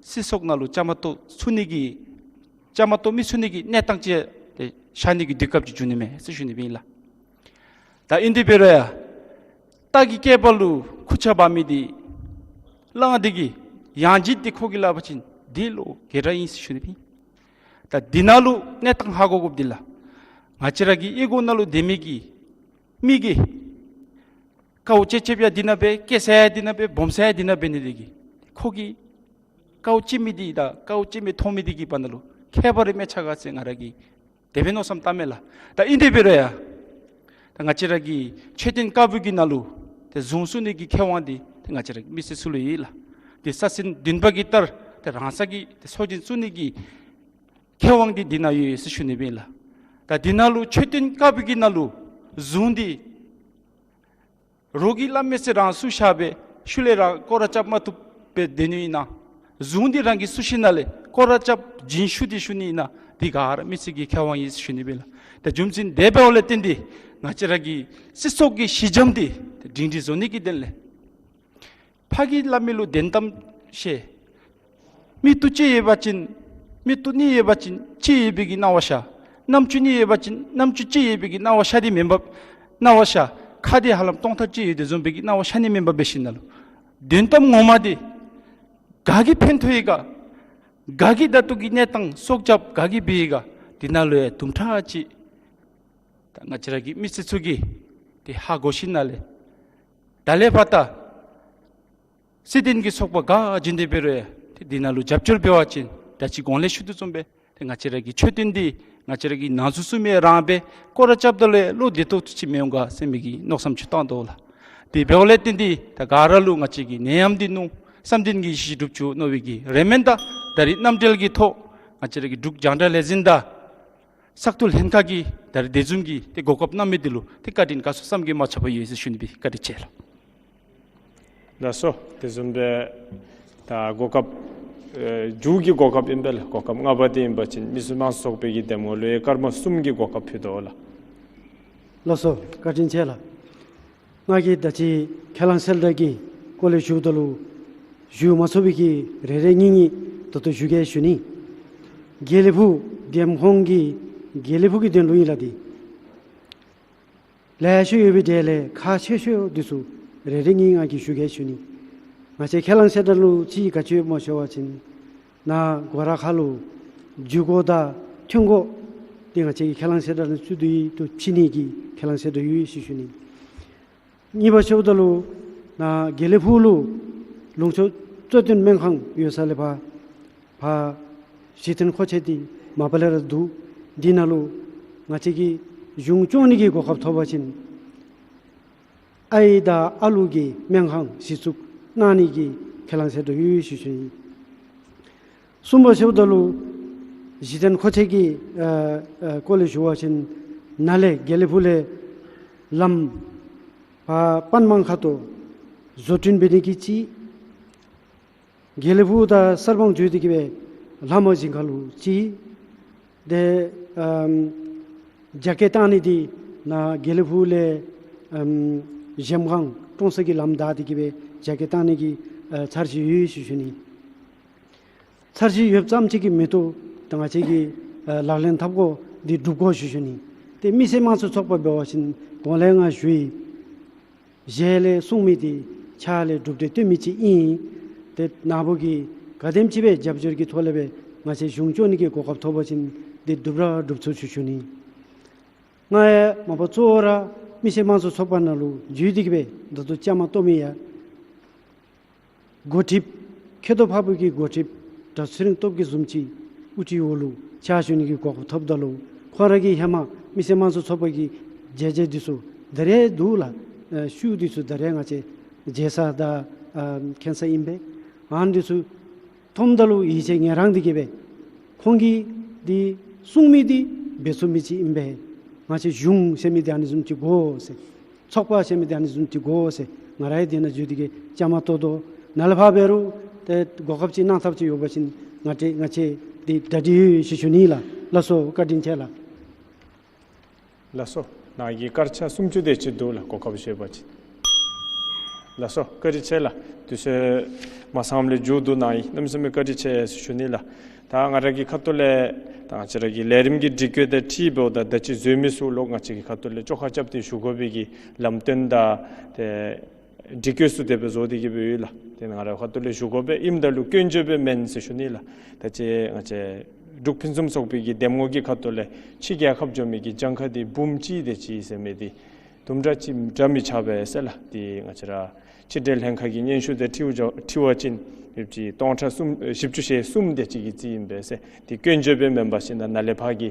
སྲིད་ཚོགས་ནང་ལུ་བཅའ་མར་གཏོགས་ཚུགས་ནི་གི་བཅའ་མར་གཏོགས་མི་ཚུགས་ནི་གི་གནས་སྟངས་ཅིག་ཏེ་ཤར་ནི་གི་དུས་སྐབས་ཅིག་འབྱུང་ནི་མས་ཟེར་ཞུ་ནི་སྦེ་ཨིན་ལགས། ད་ཨིན་ཏེ་འབད་རུང་ཡང་རྟ་གི་སྐེད་པ་ལུ་ཁུར་ཆ་འབག་མི་འདི་གླང་འདི་གི་ཡང་ལྗིད་འདི་ཁོ་གིས་སླབ་པ་ཅིན་འདི་ལོག་གེ་ར་ཨིན་ཟེར་ཞུ་ནི་སྦེ་ཨིན། ད་འདི་ནང་ལུ་གནས་སྟངས་ཧ་གོ་དགོཔ་འདི་ལགས། ང་བཅས་ར་གི་གཡུས་སྒོ་ནང་ལུ་སྡོད་མི་གི་མི་གིས་དཀའཝ་སྤྱད་སྤྱདཔ་ཡང་འདི་ནང་སྦེ་བཀལ་ས་ཡང་འདི་ནང་སྦེ་སྦོམ་ས་ཡང་འདི་ནང་འབད་ནི་འདི་གིས་ཁོ་གིས་དཀའཝ་སྤྱད་མི་འདི་དང་དཀའཝ་སྤྱད་མི་མཐོང་མི་འདི་གི་བར་ན་ལུ་ཁྱད་པར་རེ་མེད་ཆ་ག་ཟེར་ང་ར་གིས་དེ་སྦེ་མནོ་བསམ་བཏངམ་མས་ལགས། ད་ཨིན་ཏེ་འབད་རུང་ཡང་ད་ང་བཅས་ར་གི་མཆོད་རྟེན་དཀར་པོ་གི་ནང་ལུ་ཏེ་གཟུངས་བཙུགས་ནི་གི་ཁེ་དབང་འདི་ཏེ་ང་བཅས་ར་གི་མི་སེར་ཚུ་ལུ་ཡོད་ལགས། ཏེ་ས་ཟིན་བདུན་པ་གི་ལྟར་ཏེ་རང་ས་གི་ཏེ་སྲོག་སྦྱིན་བཙུགས་ནི་གི་ཁེ་དབང་འདི་འདི་ནང་ཡོད་ཟེར་ཞུ་ནི་སྦེ་ཨིན་ལགས། ད་འདི་ནང་ལུ་མཆོད་རྟེན་དཀར་པོ་གི་ནང་ལུ་གཟུངས་འདི་རོགས་ཀྱིས་སླབ་མི་ཚུ་རང་བཙུགས་བཞག་སྦེ་ཤུལ་ལས་རང་སྐོར་ར་རྐྱབ་མ་བཏུབ་སྦེ་སྡོད་ནི་ཨིན་ན། གཟུངས་འདི་རང་གིས་བཙུགས་ཞིནམ་ལས་སྐོར་ར་རྐྱབ་སྦྱིན་ཞུ་འདི་ཞུ་ནི་ཨིན་ན། འདི་ག་ར་མི་སེར་གྱི་ཁེ་དབང་ཨིན་ཟེར་ཞུ་ནི་སྦེ་ཨིན་ལགས། ད་རྒྱུ་མཚན་དེ་འབདཝ་ལས་བརྟེན་ཏེ་ང་བཅས་ར་གི་སྲིད་ཚོགས་ཀྱི་གཞི་འགྱམ་འདི་སྒྲིང་སྒྲི་བཟོ་ནི་གི་དོན་ལས་ཕ་གི་སླབ་མི་ལུ་དོན་དམ་ཤེས། མིག་ཏོ་གཅིག་ཡོད་པ་ཅིན་མིག་ཏོ་གཉིས་ཡོད་པ་ཅིན་གཅིག་ཡོད་པའི་གི་སྣང་བ་ཤར། རྣམ་ཅོ་གཉིས་ཡོད་པ་ཅིན་རྣམ་ཅོ་གཅིག་ཡོད་པའི་གི་སྣང་བ་ཤར་དེ་མེན་པར་སྣང་བ་ཤར་ཁ་དེ་ཧ་ལམ་སྟོང་ཐག་གཅིག་ཡོད་དེ་བཟུམ་སྦེ་གི་སྣང་བ་ཤར་ནི་མེན་པར་འབད་ཞིནམ་ལས་དོན་དམ་ངོ་མ་དེ་ག་གིས་ཕན་ཐོགས་ཡི་ག། ག་གིས་ད་ལྟོ་གི་གནས་སྟངས་སྲོག་སྐྱབས་ག་གིས་འབད་ཡི་ག། དེ་ནང་ལུ་ཡང་དུམ་གྲ་ཅིག་ད་ང་བཅས་ར་གི་མི་སེར་ཚུ་གིས་དེ་ཧ་གོ་ཞིནམ་ལས་ད་ལས་ཕར་ད་སྲིད་དོན་གྱི་ཚོགས་པ་ག་བྱིན་ཏེ་འབད་རུང་ཡང་དེ་དེ་ནང་ལུ་རྒྱབ་སྐྱོར་འབད་བ་ཅིན་ད་ཅི་གོང་ལས་ཞུ་དོ་བཟུམ་སྦེ་ཏེ་ང་བཅས་ར་གི་མཆོད་རྟེན་འདི་ང་བཅས་ར་གི་ནང་ཚུད་ཚུདཔ་མས། རང་སྦེ་སྐོར་ར་རྐྱབ་ད་ལུ་ཡང་བློ་བདེ་ཏོག་ཏོ་ཅིག་མི་འོང་ག་ཟེར་མི་གི་མནོ་བསམ་ཅིག་བཏང་དོ་ལགས། དེ་འབདཝ་ལས་བརྟེན་ཏེ་ད་ག་ར་ལུ་ང་བཅས་ཀྱིས་ནད་ཡམས་འདི་ནུག་བསམ་གཏན་གྱི་གཞི་སྒྲུབ་བཅུག་མནོ་བའི་གི་རེ་སྨོན་དང་ད་རིས་རྣམ་འགྲེལ་གྱི་ཐོག་ང་བཅས་ར་གི་འབྲུག་རྒྱང་བསྒྲགས་ལས་འཛིན་དང་ས་སྟོང་ལྷན་ཁག་གིས་ད་རིས་དེ་བཟུམ་གྱི་ཏེ་གོ་སྐབས་གནང་མི་འདི་ལུ་ཏེ་བཀའ་དྲིན་དགའ་ཚོར་བསམ་གྱིས་མ་ཆོད་པ་ཡོད་ཟེར་ཞུ་ནི་སྦེ་བཀའ་དྲིན་ཆེ་ལགས། ལགས་སོ། དེ་བཟུམ་སྦེ་ད་གོ་སྐབས་ཨེ་མཇུག་གི་གོ་སྐབས་ཨིན་པས་ལགས། གོ་སྐབས་ལྔ་པ་དེ་ཨིན་པ་ཅིན་མི་སེར་དམངས་གཙོ་ཚོགས་པའི་གི་འདེམས་ངོ་ལུ་ཡང་སྐར་མ་གསུམ་གྱི་གོ་སྐབས་ཕུལ་དོ་ལགས། ལགས་སོ། བཀའ་དྲིན་ཆེ་ལགས། ང་གིས་ད་ཅི་ཁས་བླངས་གསལ་བསྒྲགས་ཀྱི་སྐོར་ལས་ཞུཝ་ད་ལུ་ཞུ་མ་ཚུགས་པའི་གི་རེ་རེ་གཉིས་གཉིས་ད་ལྟོ་ཞུ་གེ་ཞུ་ནི། དགེ་ལེགས་ཕུག་འདེམས་ཁོངས་ཀྱི་དགེ་ལེགས་ཕུག་གི་དོན་ལུ་ཨིན་ལགས། ཏེ་ལེ་ཤ་ཡོད་པའི་གྲས་ལས་ཁག་ཆེ་ཤོས་འདི་ཚུ་རེ་རེ་གཉིས་ང་གིས་ཞུ་གེ་ཞུ་ནི། ང་བཅས་ཁས་བླངས་གསལ་བསྒྲགས་ལུ་ཅིག་ག་ཅི་ཡོདཔ་སྨོ་ཟེར་བ་ཅིན་ནཱ་སྒོ་ར་ཁ་ལུ་འཇུག་སྒོ་དང་ཐོན་སྒོ་འདི་ང་བཅས་ཀྱིས་ཁས་བླངས་གསལ་བསྒྲགས་ལུ་བཙུགས་ཏེ་ཡོད། ཏེ་ཕྱེ་ནི་གི་ཁས་བླངས་གསལ་བསྒྲགས་ཡོད་ཟེར་ཞུ་ནི། གཉིས་པ་ཟེརཝ་ད་ལུ་ནཱ་དགེ་ལེགས་ཕུག་ལུ་ལུང་ཕྱོགས་གཙོ་བསྟེན་སྨན་ཁང་ཡོད་ས་ལས་ཕར་ཕར་གཞི་རྟེན་མཁོ་ཆས་འདི་མ་པ་ལས་ར་འདུག། འདི་ནང་ལུ་ང་བཅས་ཀྱིས་གཞུང་སྐྱོང་ནི་གི་གོ་སྐབས་ཐོབ་པ་ཅིན་ཨའི་དང་ཨ་ལུ་གི་སྨན་ཁང་གཞི་བཙུགས་གནང་ནི་གི་ཁས་བླངས་གསལ་བསྒྲགས་ཡོད་ཟེར་ཞུ་ནི། གསུམ་པ་ཟེརཝ་ད་ལུ་གཞི་རྟེན་མཁོ་ཆས་ཀྱི་ཨ་ཨ་སྐོར་ལས་ཞུ་བ་ཅིན་ནཱ་ལས་དགེ་ལེགས་ཕུག་ལས་ལམ་ཕར་པདྨ་མཁར་དུ་བཟོ་སྐྲུན་འབད་ནི་གི་གཅིག། དགེ་ལེགས་ཕུག་དང་གསར་སྤང་བརྒྱུད་དེ་གི་སྦེ་ལྷ་མོ་ཞིང་ཁ་ལུ་གཅིག། ཏེ་ཨམ་རྒྱ་སྐྱེད་བཏང་ནི་འདི་ནཱ་དགེ་ལེགས་ཕུག་ལས་ཨམ་གཞལམ་སྒང་ཀྲོང་གསར་གྱི་ལམ་བདའ་སྟེ་གི་སྦེ་རྒྱ་སྐྱེད་བཏང་ནི་གི་ཨ་འཆར་གཞི་ཡོད་ཟེར་ཞུ་ནི། འཆར་གཞི་ཡོདཔ་ཙམ་ཅིག་གིས་མི་བཏུབ། ད་ང་བཅས་ཀྱིས་ཨ་ལག་ལེན་འཐབ་དགོ། འདི་སྒྲུབ་དགོ་ཟེར་ཞུ་ནི། ཏེ་མི་སེར་དམངས་གཙོ་ཚོགས་པ་འབད་བ་ཅིན་གོང་ལས་ང་ཞུ་ཡི། ཞལ་ལས་གསུང་མི་འདི་ཕྱག་ལས་སྒྲུབ་སྟེ་སྟོན་མི་ཅིག་ཨིན། ཏེ་ནཱ་བུ་གིས་ག་དེམ་ཅིག་སྦེ་རྒྱབ་སྐྱོར་གྱི་ཐོག་ལས་སྦེ་ང་བཅས་གཞུང་སྐྱོང་ནི་གི་གོ་སྐབས་ཐོབ་པ་ཅིན་འདི་སྒྲུབ་ར་སྒྲུབ་ཚུགས་ཟེར་ཞུ་ནི། ང་ཡང་མ་པ་གཙོ་བོ་ར་མི་སེར་དམངས་གཙོ་ཚོགས་པ་ནང་ལུ་འཛུལ་ཏེ་གི་སྦེ་ད་ལྟོ་བཅའ་མར་གཏོགས་མི་ཡང་འགོ་ཁྲིདཔ་ཁྱད་དུ་འཕགས་པའི་གི་འགོ་ཁྲིདཔ་དྲག་ཚུལ་སྟོབས་རྒྱས་བཟུམ་ཅིག་དབུ་ཁྲིད་འོག་ལུ་ཕྱག་ཞུ་ནི་གི་གོ་སྐབས་ཐོབ་ད་ལུ་ཁོང་ར་གིས་ཧེ་མ་མི་སེར་དམངས་གཙོ་ཚོགས་པ་གི་མཛད་རྗེས་འདི་ཚུ་ད་རེས་འདུག་ལགས། ཨ་ཤུལ་འདི་ཚུ་ད་རེས་ང་བཅས་མཇལ་ས་དང་ཨ་མཁྱེན་ས་ཨིན་པས། ཨ་ནི་འདི་ཚུ་མཐོངམ་ད་ལུ་ཡིད་ཆེས་ངལ་རངས་ཏེ་གི་སྦེ་ཁོང་གིས་འདི་གསུང་མི་འདི་འབད་ཚུགས་མི་ཅིག་ཨིན་པས། ང་བཅས་གཞུང་ཟེར་མི་འདི་ཨ་ནི་བཟུམ་ཅིག་དགོ་ཟེར། ཚོགས་པ་ཟེར་མི་འདི་ཨ་ནི་བཟུམ་ཅིག་དགོ་ཟེར། ང་ར་ཡང་འདི་ནང་འཛུལ་ཏེ་གི་བཅའ་མར་གཏོགས་དོ། ནཱ་ལས་ཕར་འབད་རུང་ཏེ་གོ་སྐབས་ཅིག་གནང་ཐབས་ཅིག་ཡོད་པ་ཅིན་ང་བཅས་ང་བཅས་འདི་གྲ་སྒྲིག་ཡོད་ཟེར་ཞུ་ནི་ལགས། ལགས་སོ། བཀའ་དྲིན་ཆེ་ལགས། ལགས་སོ། ནཱ་གི་སྐར་ཆ་སུམ་ཅུ་དེ་ཅིག་འདུག་ལགས། གོ་སྐབས་ཞུ་བ་ཅིན། ལགས་སོ། བཀའ་དྲིན་ཆེ་ལགས། དུས་ཚོད་མ་ཚངམ་ལས་མཇུག་བསྡུ་གནང་ཡི། གནམ་མེད་ས་མེད་བཀའ་དྲིན་ཆེ་ཟེར་ཞུ་ནི་ལགས། ད་ང་ར་གི་ཁ་ཐུག་ལས་ད་ང་བཅས་ར་གི་ལས་རིམ་གྱི་སྒྲིག་བཀོད་དང་འཁྲིལ་འབདཝ་ད་ད་ཅི་འཛོལ་མི་ཚུ་ལུ་ང་བཅས་ཀྱི་ཁ་ཐུག་ལས་བཅོ་ཁ་རྐྱབ་སྟེ་ཞུ་དགོ་པའི་གི་ལམ་སྟོན་དང་ཏེ་སྒྲིག་བཀོད་ཚུ་དེ་སྦེ་བཟོ་སྟེ་གི་སྦེ་ཡོད་ལགས། ཏེ་ང་ར་ཁ་ཐུག་ལས་ཞུ་དགོ་པས། ཨིནམ་ད་ལུ་སྐྱོན་བརྗོད་སྦེ་མེན་ཟེར་ཞུ་ནི་ལགས། ད་ཅི་ང་བཅས་འབྲུག་ཕུན་སུམ་ཚོགས་པའི་གི་འདེམས་ངོ་གི་ཁ་ཐུག་ལས་ཕྱི་རྒྱལ་ཁབ་འགྱོ་མི་གི་གྱངས་ཁ་འདི་འབུམ་གཅིག་དེ་ཅིག་ཟེར་མི་འདི་དུམ་གྲ་ཅིག་འདྲ་མི་ཆགས་པས་ཟེར་ལགས། ཏེ་ང་བཅས་ར་ཕྱི་འབྲེལ་ལྷན་ཁག་གི་སྙན་ཞུ་དེ་འཁྲིལ་འགྱོ་འཁྲིལ་བ་ཅིན་ཡོདཔ་ཅིག་སྟོང་ཕྲག་གསུམ་ཨེ་བཞི་བཅུ་ཞེ་གསུམ་དེ་ཅིག་གི་རྩིས་ཨིན་པས་ཟེར། ཏེ་སྐྱོན་བརྗོད་སྦེ་མེན་པར་ཞིནམ་ལས་ནཱ་ལས་ཕར་གྱི་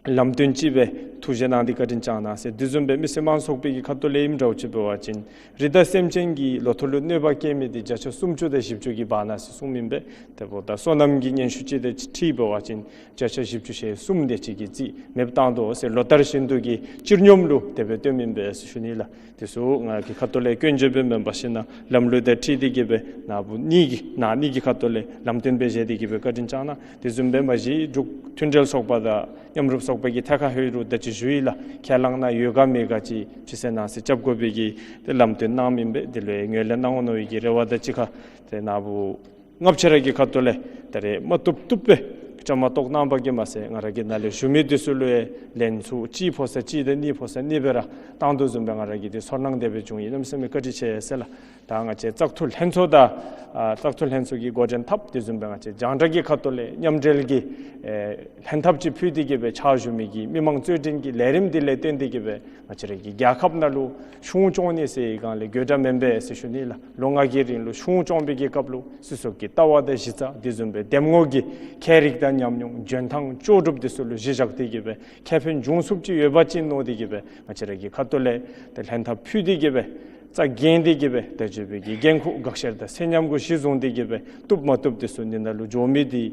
ལམ་སྟོན་ཅིག་སྦེ་ཐུགས་བཞེད་གནང་སྟེ་བཀའ་དྲིན་བསྐྱང་གནང་ཟེར། དེ་བཟུམ་སྦེ་མི་སེར་དམངས་གཙོ་ཚོགས་པའི་གི་ཁ་ཐུག་ལས་ཨིནམ་འདྲཝ་ཅིག་འབད་བ་ཅིན་རི་དྭགས་སེམས་ཅན་གྱི་ལོ་ཐོག་ལུ་གནོད་པ་བཀལ་མི་འདི་བརྒྱ་ཆ་སུམ་ཅུ་དང་བཞི་བཅུ་གི་བར་ན་ཟེར་གསུངས་མི་ཨིན་པས། དེ་འབདཝ་ད་སོ་ནམ་གྱི་སྙན་ཞུ་ཅིག་དེ་འཁྲིལ་འབད་བ་ཅིན་བརྒྱ་ཆ་བཞི་བཅུ་ཞེ་གསུམ་དེ་ཅིག་གི་རྩིས་མེདཔ་བཏང་དོ་ཟེར། ལོ་ལྟར་བཞིན་དུ་གི་སྤྱིར་སྙོམས་ལུ་དེ་སྦེ་སྟོནམ་ཨིན་པས་ཟེར་ཞུ་ནི་ལགས། དེ་ཚུ་ང་གི་ཁ་ཐུག་ལས་སྐྱོན་བརྗོད་སྦེ་མེན་པར་ཞིནམ་ལས་ལམ་ལུགས་དང་འཁྲིལ་ཏེ་གི་སྦེ་ནཱ་བུ་གཉིས་ཀྱི་ནཱ་གཉིས་ཀྱི་ཁ་ཐུག་ལས་ལམ་སྟོན་སྦེ་བཞེས་ཏེ་གི་སྦེ་བཀའ་དྲིན་བསྐྱང་གནང་། དེ་བཟུམ་སྦེ་མ་གཞི་འབྲུག་མཐུན་འབྲེལ་ཚོགས་པ་དང་མཉམ་རུབ་ ཚོགས་པའི་གི་ཐད་ཁར་ལྷོད་རུང་ད་ཅི་ཞུ་ཡི་ལགས། ཁས་བླངས་ནང་ཡོད་ག་མེད་ག་ཅིག་ཅིག་ཟེར་ནང་གསེས་རྐྱབ་དགོ་པའི་གི་ཏེ་ལམ་སྟོན་གནངམ་ཨིན་པས། དེ་ལུ་ཡང་ངོས་ལེན་གནང་འོང་མནོ་བའི་གི་རེ་བ་དང་གཅིག་ཁར་ཏེ་ན་བུ་ལྔ་བཅུ་ར་གི་ཁ་ཐུག་ལས་ད་རེས་མ་བཏུབ་བཏུབ་སྦེ་བཅའ་མར་གཏོགས་གནང་བ་གིས་མ་ཚད་ང་ར་གི་ནང་ལས་ཞུ་མི་འདི་ཚུ་ལུ་ཡང་ལན་ཚུ་གཅིག་ཕོག་ས་གཅིག་དང་གཉིས་ཕོག་ས་གཉིས་སྦེ་ར་བཏང་དོ་བཟུམ་སྦེ་ང་ར་གིས་ཏེ་ཚོར་སྣང་དེ་སྦེ་བྱུང་ཡི། གནམ་མེད་ས་མེད་བཀའ་དྲིན་ཆེ་ཟེར་ལགས། ད་ང་བཅས་བཙག་འཐུ་ལྷན་ཚོགས་དང་ཨ་བཙག་འཐུ་ལྷན་ཚོགས་ཀྱི་འགོ་འདྲེན་འཐབ་དེ་བཟུམ་སྦེ་ང་བཅས་རྒྱང་བསྒྲགས་ཀྱི་ཁ་ཐུག་ལས་མཉམ་འབྲེལ་གྱི་ཨེ་ལྷན་ཐབས་ཅིག་ཕུལ་ཏེ་གི་སྦེ་ཕྱག་ཞུ་མི་གི་མི་མང་རྩོད་འགྲན་གྱི་ལས་རིམ་འདི་ལས་བརྟེན་ཏེ་གི་སྦེ་ང་བཅས་ར་གི་རྒྱལ་ཁབ་ནང་ལུ་གཞུང་སྐྱོང་ནི་ཟེར་བའི་སྒང་ལས་དགོད་བྲ་མེན་པས་ཟེར་ཞུ་ནི་ལགས། ལོ་ལྔ་གི་རིང་ལུ་གཞུང་སྐྱོང་བའི་གི་སྐབས་ལུ་སྲིད་ཚོགས་ཀྱི་ལྟ་བ་དང་གཞི་རྩ་དེ་བཟུམ་སྦེ་འདེམས་ངོ་གི་ཁྱད་རིག་དང་ཉམས་མྱོང་འཇོན་ཐང་ལྕོགས་གྲུབ་དེ་ཚུ་ལུ་གཞི་བཞག་སྟེ་གི་སྦེ་ཁེ་ཕན་འབྱུང་ཚུགསཔ་ཅིག་ཡོདཔ་ཅིག་མནོ་སྟེ་གི་སྦེ་ང་བཅས་ར་གི་ཁ་ཐུག་ལས་ཏེ་ལྷན་ཐབས་ཕུལ་ཏེ་གི་སྦེ་རྩ་འགེངས་ཏེ་གི་སྦེ་ད་ཅི་སྦེ་གི་འགན་ཁུར་དགག་བཤེར་དང་ཚད་མཉམ་གུ་གཞི་བཟུང་སྟེ་གི་སྦེ་བཏུབ་མ་བཏུབ་དེ་ཚུ་འདི་ནང་ལུ་འགྱོ་མི་འདི་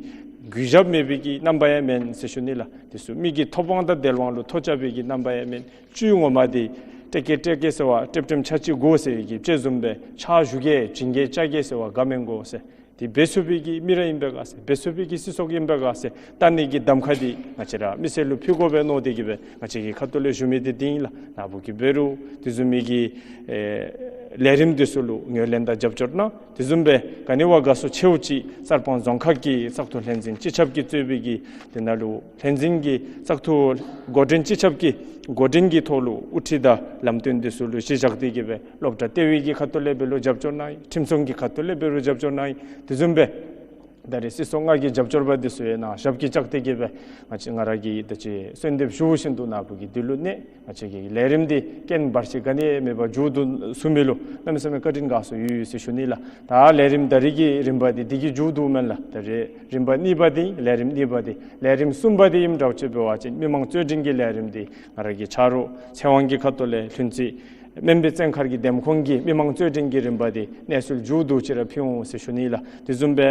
གུས་ཞབས་མེད་པའི་གི་རྣམ་པ་ཡང་མེན་ཟེར་ཞུ་ནི་ལགས། དེ་ཚུ་མི་གི་ཐོབ་དབང་དང་དལ་དབང་ལུ་ཐོ་རྐྱབ་པའི་གི་རྣམ་པ་ཡང་མེན། བཅུད་ངོ་མ་འདི་སྤྲེལ་སྐད་སྤྲེལ་སྐད་ཟེར་བ་སྤྲེལ་སྤྲེལ་ཆ་གཅིག་དགོ་ཟེར་བའི་གི་ཅིག་བཟུམ་སྦེ་ཕྱག་ཞུ་གེ་བྱིན་གེ་བཅའ་གེ་ཟེར་བ་ག་མེན་གོ་ཟེར། དེ་འབད་ཚུགས་པའི་གི་མི་ར་ཨིན་པས་ག་ཟེར། འབད་ཚུགས་པའི་གི་སྲིད་ཚོགས་ཨིན་པས་ག་ཟེར། ལྟ་ནི་གི་གདམ་ཁ་འདི་ང་བཅས་ར་མི་སེར་ལུ་ཕུལ་དགོ་པས་མནོ་སྟེ་གི་སྦེ་ང་བཅས་ཀྱི་ཁ་ཐུག་ལས་ཞུ་མི་འདི་འདི་ཨིན་ལགས། ན་བུ་གིས་འབད་རུང་དེ་བཟུམ་མའི་གི་ཨེ་ལས་རིམ་འདི་ཚུ་ལུ་ངོས་ལེན་དང་རྒྱབ་སྐྱོར་གནང་། དེ་བཟུམ་སྦེ་ག་ནི་བ་དགའ་ཚོར་ཆེཝ་ཅིག་གསར་སྤང་རྫོང་ཁག་གི་བཙག་འཐུ་ལྷན་འཛིན་སྤྱི་ཁྱབ་ཀྱིས་གཙོས་པའི་གི་དེ་ནང་ལུ་ལྷན་འཛིན་གྱི་བཙག་འཐུ་འགོ་འདྲེན་སྤྱི་ཁྱབ་ཀྱི་འགོ་འདྲེན་གྱི་ཐོག་ལུ་དབུ་ཁྲིད་དང་ལམ་སྟོན་འདི་ཚུ་ལུ་གཞི་བཞག་སྟེ་གི་སྦེ་སློབ་གྲྭ་ལྟེ་བའི་གི་ཁ་ཐུག་ལས་འབད་རུང་རྒྱབ་སྐྱོར་གནང་ཡི། ཁྲིམས་སྲུང་གི་ཁ་ཐུག་ལས་འབད་རུང་རྒྱབ་སྐྱོར་གནང་ཡི། དེ་བཟུམ་སྦེ་ད་རེས་སྲིད་ཚོགས་ལྔ་གི་རྒྱབ་སྐྱོར་པ་འདི་ཚུ་ཡང་ནཱ་ཞབས་ཀྱིས་བཅགས་ཏེ་གི་སྦེ་ང་བཅས་ང་ར་གིས་ད་ཅི་གསོལ་འདེབས་ཞུ་བཞིན་དུ་ན་བུ་གིས་འདི་ལུ་གནས། ང་བཅས་ཀྱི་ལས་རིམ་འདི་རྐྱེན་བར་ཆད་ག་ནི་མེད་པར་མཇུག་བསྡུ་ཚུགས་མི་ལུ་གནམ་མེད་ས་མེད་བཀའ་དྲིན་དགའ་ཚོར་ཡོད་ཡོད་ཟེར་ཞུ་ནི་ལགས། ད་ལས་རིམ་ད་རེས་ཀྱི་རིམ་པ་འདི་འདི་གིས་མཇུག་བསྡུཝ་མེན་ལགས། ད་རེས་རིམ་པ་གཉིས་པ་འདི་ལས་རིམ་གཉིས་པ་འདི་ལས་རིམ་གསུམ་པ་འདི་ཨིནམ་འདྲཝ་ཅིག་འབད་བ་ཅིན་མི་མང་རྩོད་འགྲན་གྱི་ལས་རིམ་འདི་ང་ར་གི་ཆ་རོགས་ཚེ་དབང་གི་ཁ་ཐུག་ལས་ལྷུན་རྩེ་སྨན་པའི་བཙོན་མཁར་གྱི་འདེམས་ཁོངས་ཀྱི་མི་མང་རྩོད་འགྲན་གྱི་རིམ་པ་འདི་གནས་ཚུལ་མཇུག་བསྡུ་ཅིག་ར་ཕུལ་འོང་ཟེར་ཞུ་ནི་ལགས། དེ་བཟུམ་སྦེ་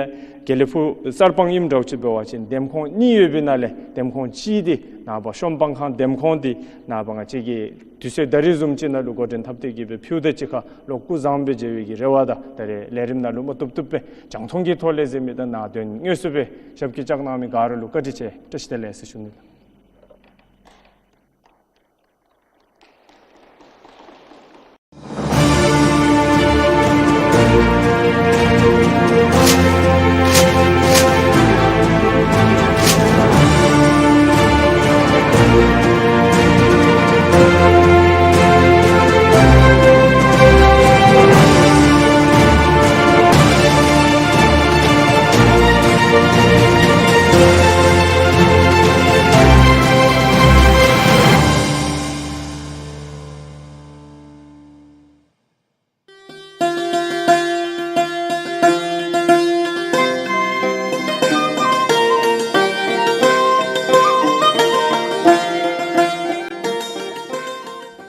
དགེ་ལེགས་ཕུག་གསར་སྤང་ཨིནམ་འདྲཝ་ཅིག་འབད་བ་ཅིན་འདེམས་ཁོངས་གཉིས་ཡོད་པའི་ནང་ལས་འདེམས་ཁོངས་གཅིག་འདི་ནངས་པ་ཤོམ་སྤང་ཁང་འདེམས་ཁོངས་འདི་ནངས་པ་ང་བཅས་ཀྱིས་དུས་ཚོད་ད་རེས་བཟུམ་ཅིག་ནང་ལུ་འགོ་འདྲེན་འཐབ་སྟེ་གི་སྦེ་ཕུལཝ་དང་གཅིག་ཁར་བློ་ཀུ་བཟང་སྦེ་མཇལ་བའི་གི་རེ་བ་དང་ད་རེས་ལས་རིམ་ནང་ལུ་མ་བཏུབ་བཏུབ་སྦེ་རྒྱང་མཐོང་གི་ཐོག་ལས་གཟིགས་མི་དང་ནཱ་དོན་དངོས་སུ་སྦེ་ཞབས་ཀྱིས་བཅགས་གནང་མི་ག་ར་ལུ་བཀའ་དྲིན་ཆེ་བཀྲ་ཤིས་བདེ་ལེགས་ཟེར་ཞུ་ནི་ལགས།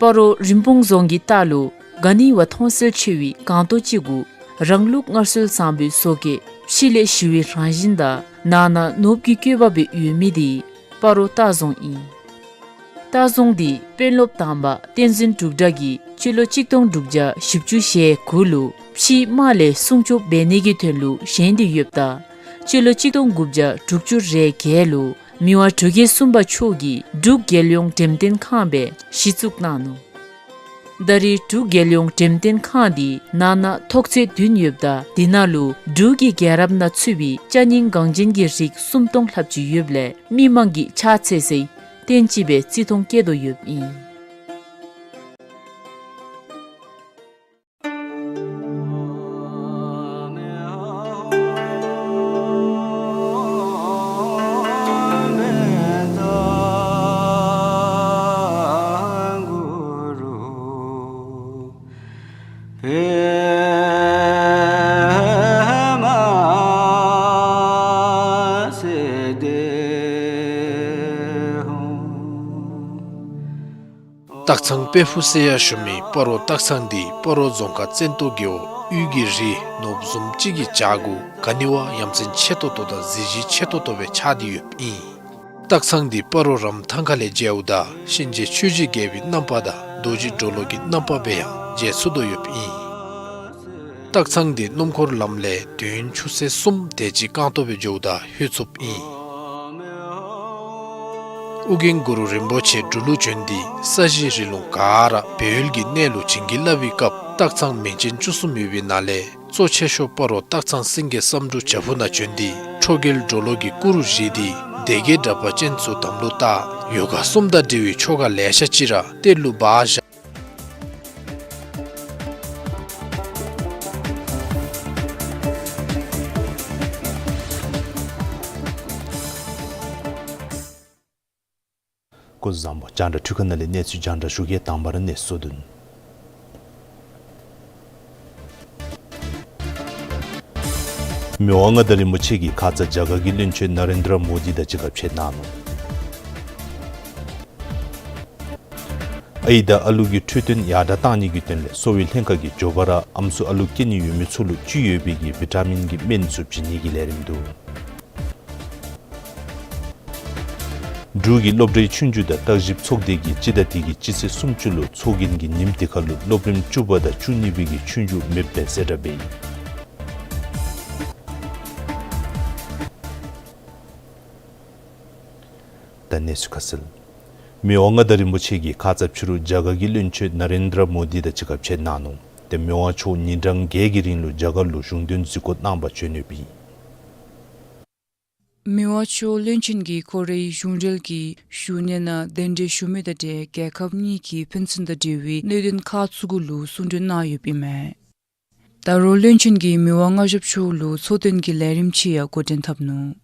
སྤ་རོ་རིན་སྤུངས་རྫོང་གི་ལྟག་ལུ་ག་ནི་བ་མཐོང་གསལ་ཆེ་བའི་སྒང་ཏོག་ཅིག་གུ་རང་ལུགས་སྔར་སྲོལ་བཟང་པོའི་བཟོ་བཀོད་ཕྱི་ལས་ཞི་བའི་རང་བཞིན་དང་ནང་ན་ནོར་བུ་གི་བཀོད་པ་སྦེ་ཡོད་མི་འདི་སྤ་རོ་སྟག་རྫོང་ཨིན། སྟག་རྫོང་འདི་དཔོན་སློབ་དང་པ་བསྟན་འཛིན་འབྲུག་གྲགས་ཀྱིས་སྤྱི་ལོ་གཅིག་སྟོང་དྲུག་བརྒྱ་བཞི་བཅུ་ཞེ་དགུ་ལུ་ཕྱིའི་དམག་ལས་སྲུང་སྐྱོབ་འབད་ནི་གི་དོན་ལུ་བཞེངས་ཏེ་ཡོདཔ་ད་སྤྱི་ལོ་གཅིག་སྟོང་དགུ་བརྒྱ་དྲུག་ཅུ་རེ་བརྒྱད་ལུ་མི་དབང་འབྲུག་རྒྱལ་གསུམ་པ་མཆོག་གིས་འབྲུག་རྒྱལ་ཡོངས་འགྲེམས་སྟོན་ཁང་སྦེ་གཞི་བཙུགས་གནང་ནུག། ད་རེས་འབྲུག་རྒྱལ་ཡོངས་འགྲེམས་སྟོན་ཁང་འདི་ནང་ན་ཐོག་ཚད་བདུན་ཡོདཔ་ད་འདི་ནང་ལུ་འབྲུག་གི་རྒྱལ་རབས་ནང་ཚུད་པའི་ཅ་རྙིང་འགངས་ཅན་གྱི་རིགས་སུམ་སྟོང་ལྷགཔ་ཅིག་ཡོདཔ་ལས་མི་མང་གིས་ཕྱག་འཚལ་སའི་རྟེན་ཅིག་སྦེ་བརྩི་མཐོང་བསྐྱེད་དོ་ཡོདཔ་ཨིན། སྟག་ཚང་དཔལ་ཕུག་ཟེར་ཡང་ཞུ་མི་སྤ་རོ་སྟག་ཚང་འདི་སྤ་རོ་རྫོང་ཁག་བཙན་ཏོ་རྒེད་འོག་དབུས་ཀྱི་རི་ནོར་བུ་བཟུམ་ཅིག་གི་བྱག་གུ་ག་ནི་བ་ཡ་མཚན་ཆེ་ཏོག་ཏོ་དང་གཟི་བརྗིད་ཆེ་ཏོག་ཏོ་སྦེ་ཆགས་ཏེ་ཡོདཔ་ཨིན། སྟག་ཚང་འདི་སྤ་རོ་རམ་ཐང་ཁ་ལས་མཇལཝ་ད་གཤིན་རྗེ་ཆོས་ཀྱི་རྒྱལ་པོའི་རྣམ་པ་དང་རྡོ་རྗེ་གྲོ་ལོད་ཀྱི་རྣམ་པ་སྦེ་ཡང་མཇལ་ཚུགས་དོ་ཡོདཔ་ཨིན། སྟག་ཚང་འདི་སྣུམ་འཁོར་ལམ་ལས་དུས་ཡུན་ཆུ་ཚོད་གསུམ་དེ་ཅིག་རྐང་ཐང་སྦེ་འགྱོཝ་ད་ལྷོད་ཚུགསཔ་ཨིན། ཨོ་རྒྱན་གུ་རུ་རིན་པོ་ཆེ་འབྲུག་ལུ་བྱོན་ཏེ་ས་གཞི་རི་ལུང་ག་ར་སྦས་ཡུལ་གྱི་གནས་ལུ་བྱིན་གྱིས་བརླབས་པའི་སྐབས་སྟག་ཚང་མིང་ཅན་བཅུ་གསུམ་ཡོད་པའི་ནང་ལས་གཙོ་ཆེ་ཤོས་སྤ་རོ་སྟག་ཚང་སེང་གེ་བསམ་འགྲུབ་བྱག་ཕུག་ནང་བྱོན་ཏེ་ཁྲོ་རྒྱལ་གྲོ་ལོད་ཀྱི་སྐུ་རུ་བཞེངས་ཏེ་སྡེ་བརྒྱད་དྲེགས་པ་ཅན་ཚུ་དམ་ལུ་བཏགས། ཡོ་ག་གསུམ་དང་འབྲེལ་བའི་ཆོ་ག་ལེ་ཤ་ཅིག་ར་གཏེར་ལུ་སྦ་བཞག། སྐུ་གཟུགས་བཟང་པོ། རྒྱང་བསྒྲགས་འཕྲུལ་ཁང་ནང་ལས་གནས་ཚུལ་རྒྱང་བསྒྲགས་ཞུ་གེ། དང་པ་ར་གནས་ཚུལ་བསྡུ་ནི། མི་དབང་མངའ་བདག་རིན་པོ་ཆེ་གིས་ཁ་ཙ་རྒྱ་གར་གྱི་བློན་ཆེན་ན་རེན་དྲ་མོ་དི་དང་གཅིག་ཁར་ཕྱད་གནང་ནུག། ཨའི་དང་ཨ་ལུ་གི་འཕྲོད་བསྟེན་ཡར་དྲག་གཏང་ནི་གི་དོན་ལས་གསོ་བའི་ལྷན་ཁག་གིས་མགྱོགས་པ་ར་ཨམ་སྲུ་ཨ་ལུ་སྐྱེ་ནི་ཡོད་མི་ཚུ་ལུ་བཅུད་ཡོད་པའི་གི་བི་ཊ་མིན་གྱི་སྨན་ཚུ་བྱིན་ནི་གི་ལས་རིམ་འདུག། འབྲུག་གི་སློབ་གྲྭའི་ཆོས་རྒྱུགས་དང་བརྟག་ཞིབ་ཚོགས་སྡེ་གིས་སྤྱི་ཟླ་འདི་གི་སྤྱི་ཚེས་སུམ་ཅུ་ལུ་ཚོགས་རྒྱན་གྱི་ཉིནམ་དེ་ཁར་ལུ་སློབ་རིམ་བཅུ་པ་དང་བཅུ་གཉིས་པའི་གི་ཆོས་རྒྱུགས་མེདཔ་སྦེ་གསལ་བསྒྲགས་འབད་ཡི། ད་གནས་ཚུལ་ཁ་གསལ། མི་དབང་མངའ་བདག་རིན་པོ་ཆེ་གིས་ཁ་ཙ་ཕྱི་རུ་རྒྱ་གར་གྱི་བློན་ཆེན་ན་རེན་དྲ་མོ་དི་དང་གཅིག་ཁར་ཕྱད་གནང་ནུག། ཏེ་མི་དབང་མཆོག་ཉིན་གྲངས་བརྒྱད་ཀྱི་རིང་ལུ་རྒྱ་གར་ལུ་གཞུང་དོན་གཟིགས་སྐོར་གནང་པར་བྱོན་ཡོདཔ་ཨིན། མི་དབང་མཆོག་བློན་ཆེན་གྱིས་ཁོ་རའི་གཞུང་འབྲེལ་གྱི་བཞུགས་གནས་ནང་གདན་འདྲེན་ཞུ་མི་དང་འབྲེལ་རྒྱལ་ཁབ་གཉིས་ཀྱི་ཕན་ཚུན་དང་འབྲེལ་བའི་གནད་དོན་ཁག་ཚུ་གུ་ལུ་གསུང་གྲོས་གནང་ཡོདཔ་ཨིན་མས། ད་རུང་བློན་ཆེན་གྱིས་མི་དབང་མངའ་ཞབས་མཆོག་ལུ་ཚོགས་སྟོན་གྱི་ལས་རིམ་ཅིག་ཡང་འགོ་འདྲེན་འཐབ་ནུག།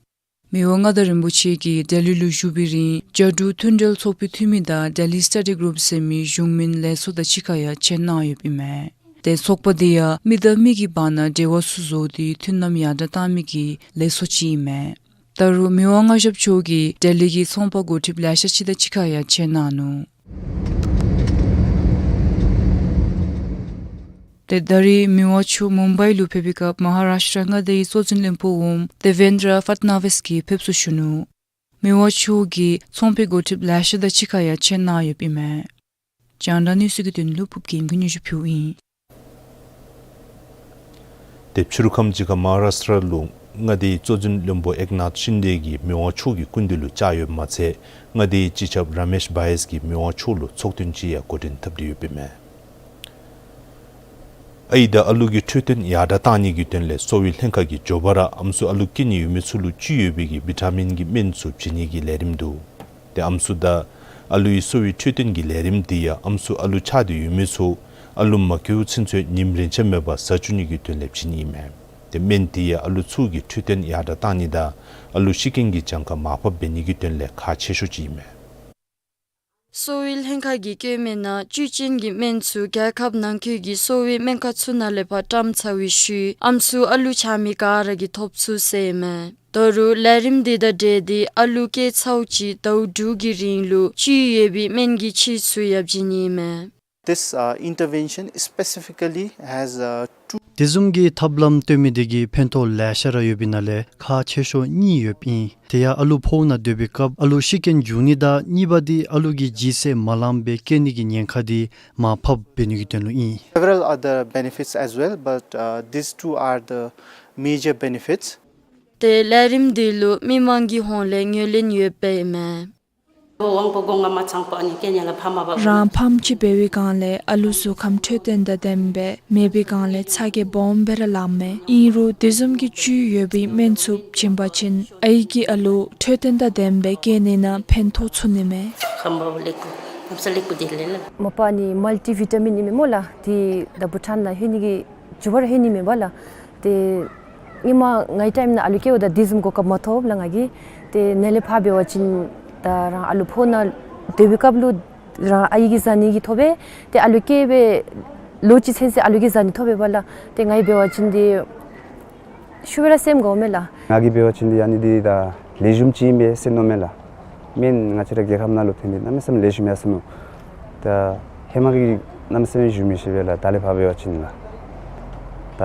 མི་དབང་མངའ་བདག་རིན་པོ་ཆེ་གིས་ལྡི་ལི་ལུ་བཞུགས་པའི་རིང་རྒྱ་འབྲུག་མཐུན་འབྲེལ་ཚོགས་པའི་འཐུས་མི་དང་Delhi Study Group ཟེར་མི་གཞུང་མིན་ལས་ཚོགས་དང་གཅིག་ཁར་ཡང་ཕྱད་གནང་ཡོདཔ་ཨིན་མས། ཏེ་ཚོགས་པ་འདི་ཡང་མི་དང་མི་གི་བར་ན་འབྲེལ་བ་ཚུ་བཟོ་སྟེ་མཐུན་ལམ་ཡར་དྲག་གཏང་མི་གི་ལས་ཚོགས་ཅིག་ཨིན་མས། ད་རུང་མི་དབང་མངའ་ཞབས་མཆོག་གིས་ལྡི་ལི་གི་ཚོང་པ་འགོ་ཁྲིདཔ་ལེ་ཤ་ཅིག་དང་གཅིག་ཁར་ཡང་ཕྱད་གནང་ནུག། ཏེ་ད་རིས་མི་དབང་མཆོག་མུམ་བྷའི་ལུ་ཕེབས་པའི་སྐབས་མ་ཧཱ་རཱཤ་ཊྲ་མངའ་སྡེའི་གཙོ་འཛིན་བློན་པོ་འོགམ་དེ་བེན་དྲ་ཕཱད་ནཱ་བིས་ཀྱིས་ཕེབས་བསུ་ཞུ་ནུག། མི་དབང་མཆོག་གིས་ཚོང་པའི་འགོ་ཁྲིདཔ་ལེ་ཤ་དང་གཅིག་ཁར་ཡང་ཕྱད་གནང་ཡོདཔ་ཨིན་མས། རྒྱང་བསྒྲགས་གནས་ཚུལ་གྱི་དོན་ལུ་ཕུབ་རྒྱལམོ་གིས་སྙན་ཞུ་ཕུལཝ་ཨིན། ཏེ་ཕྱི་རུ་ཁམས་ཅིག་ཁར་མ་ཧཱ་རཱཤ་ཊྲ་ལུ་མངའ་སྡེའི་གཙོ་འཛིན་བློན་པོ་ཨེཀ་ནཱཐ་ཤིན་དེ་གིས་མི་དབང་མཆོག་གི་སྐུ་མདུན་ལུ་བཅར་ཡོདཔ་མ་ཚད་མངའ་སྡེའི་སྤྱི་ཁྱབ་ར་མེཤ་བྷ་ཡེས་ཀྱིས་མི་དབང་མཆོག་ལུ་ཚོགས་ཐུན་ཅིག་ཡང་འགོ་འདྲེན་འཐབ་སྟེ་ཡོདཔ་ཨིན་མས། ཨའི་དང་ཨ་ལུ་གི་འཕྲོད་བསྟེན་ཡར་དྲག་གཏང་ནི་གི་དོན་ལས་གསོ་བའི་ལྷན་ཁག་གིས་མགྱོགས་པ་ར་ཨམ་སྲུ་ཨ་ལུ་སྐྱེ་ནི་ཡོད་མི་ཚུ་ལུ་བཅུད་ཡོད་པའི་གི་བི་ཊ་མིན་གྱི་སྨན་ཚུ་བྱིན་ནི་གི་ལས་རིམ་འདུག། ཏེ་ཨམ་སྲུ་དང་ཨ་ལུའི་གསོ་བའི་འཕྲོད་བསྟེན་གྱི་ལས་རིམ་འདི་ཡང་ཨམ་སྲུ་ཨ་ལུ་ཆགས་ཏེ་ཡོད་མི་ཚུ་ཨ་ལུ་མ་སྐྱེཝ་ཚུན་ཚོད་ཉིནམ་རེ་ཆ་མེད་པར་བཟའ་བཅུག་ནི་གི་དོན་ལས་བྱིན་ནི་ཨིན་མས། ཏེ་སྨན་འདི་ཡང་ཨ་ལུ་ཚུ་གི་འཕྲོད་བསྟེན་ཡར་དྲག་གཏང་ནི་དང་ཨ་ལུ་ཤི་རྐྱེན་གྱི་གྱངས་ཁ་མར་ཕབ་འབད་ནི་གི་དོན་ལས་ཁག་ཆེ་ཤོས་ཅིག་ཨིན་མས། གསོ་བའི་ལྷན་ཁག་གིས་བཀོད་མི་ནང་བཅུད་ཅན་གྱི་སྨན་ཚུ་རྒྱལ་ཁབ་ནང་འཁོད་ཀྱི་གསོ་བའི་སྨན་ཁང་ཚུ་ནང་ལས་ཕར་བཀྲམ་ཚར་བའི་ཤུལ་ཨམ་སྲུ་ཨ་ལུ་ཆགས་མི་ག་ར་གིས་ཐོབ་ཚུགས་ཟེར་ཨིན་མས། ད་རུང་ལས་རིམ་འདི་དང་འབྲེལ་ཏེ་ཨ་ལུ་སྐྱེ་ཚརཝ་ཅིག་ཟླཝ་དྲུག་གི་རིང་ལུ་བཅུད་ཡོད་པའི་སྨན་གྱི་ཕྱེ་ཚུ་ཡང་བྱིན་ནི་ཨིན་མས། This, uh, intervention specifically has, uh, two དེ་བཟུམ་གྱི་ཐབས་ལམ་སྟོན་མི་དེ་གིས་ཕན་ཐོགས་ལེ་ཤ་ར་ཡོད་པའི་ནང་ལས་ཁག་ཆེ་ཤོས་གཉིས་ཡོདཔ་ཨིན། དེ་ཡང་ཨ་ལུ་ཕོཝ་ནང་སྡོད་པའི་སྐབས་ཨ་ལུ་ཤི་རྐྱེན་འབྱུང་ནི་དང་གཉིས་པ་དེ་ཨ་ལུ་གི་ལྗིད་ཚད་མ་ལངམ་སྦེ་སྐྱེ་ནི་གི་ཉེན་ཁ་དེ་མར་ཕབ་འབད་ནི་གི་དོན་ལུ་ཨིན། Several other benefits as well, but, uh, these two are the major benefits. ཏེ་ལས་རིམ་འདི་ལུ་མི་མང་གི་ཧོངས་ལས་ངོས་ལེན་ཡོདཔ་ཨིན་མས། རང་ཕམ་ཅིག་འབད་བའི་སྒང་ལས་ཨ་ལུ་གཟུགས་ཁམས་འཕྲོད་བསྟེན་དང་ལྡནམ་སྦེ་མེད་པའི་སྒང་ལས་ཚ་གྱང་སྦོམ་སྦེ་ར་ལངམ་མས། ཨིན་རུང་དེ་བཟུམ་གྱི་བཅུད་ཡོད་པའི་སྨན་ཚུ་བྱིན་པ་ཅིན་ཨའི་གིས་ཨ་ལུ་འཕྲོད་བསྟེན་དང་ལྡནམ་སྦེ་སྐྱེ་ནི་ནང་ཕན་ཐོགས་ཚུགས་ནི་མས། མ་པ་ནི་མལ་ཊི་བི་ཊ་མིན་ཨིན་མས་སྨོ་ལགས། དེ་ད་བྷུ་ཊཱན་ནང་ལྷོད་ནི་གི་མཇུག་བར་ལྷོད་ནི་མས་པ་ལགས། ཏེ་སྔོན་མ་ངེའི་ཊའིམ་ནང་ཨ་ལུ་སྐྱེཝ་ད་དེ་བཟུམ་གོ་སྐབས་མ་ཐོབ་ལགས་ང་གིས། ཏེ་ནཱ་ལས་ཕར་འབད་བ་ཅིན་ད་རང་ཨ་ལུ་ཕོཝ་ནང་སྡོད་པའི་སྐབས་ལུ་རང་ཨའི་གིས་བཟའ་ནི་གི་ཐོབ་པས། ཏེ་ཨ་ལུ་སྐྱེ་སྦེ་ལོ་གཅིག་ཚུན་ཚོད་ཨ་ལུ་གིས་བཟའ་ནི་ཐོབ་པས་པ་ལགས། ཏེ་ང་གིས་འབད་བ་ཅིན་དེ་ཤུགས་སྦེ་ར་སེམས་དགའཝ་མས་ལགས། ང་གིས་འབད་བ་ཅིན་དེ་ཨ་ནི་དེ་ད་ལེགས་ཤོམ་ཅིག་ཨིན་པས་ཟེར་མནོཝ་མས་ལགས། སྨན་ང་བཅས་ར་རྒྱལ་ཁབ་ནང་ལུ་ཕན་ཏེ་གནམ་མེད་ས་མེད་ལེགས་ཤོམ་ཡར་སོ་ནུག། ད་ཧེ་མ་གི་གནམ་མེད་ས་མེད་ཞུ་མི་ཤེས་པས་ལགས། ད་ལས་ཕར་འབད་བ་ཅིན་ལགས། ད་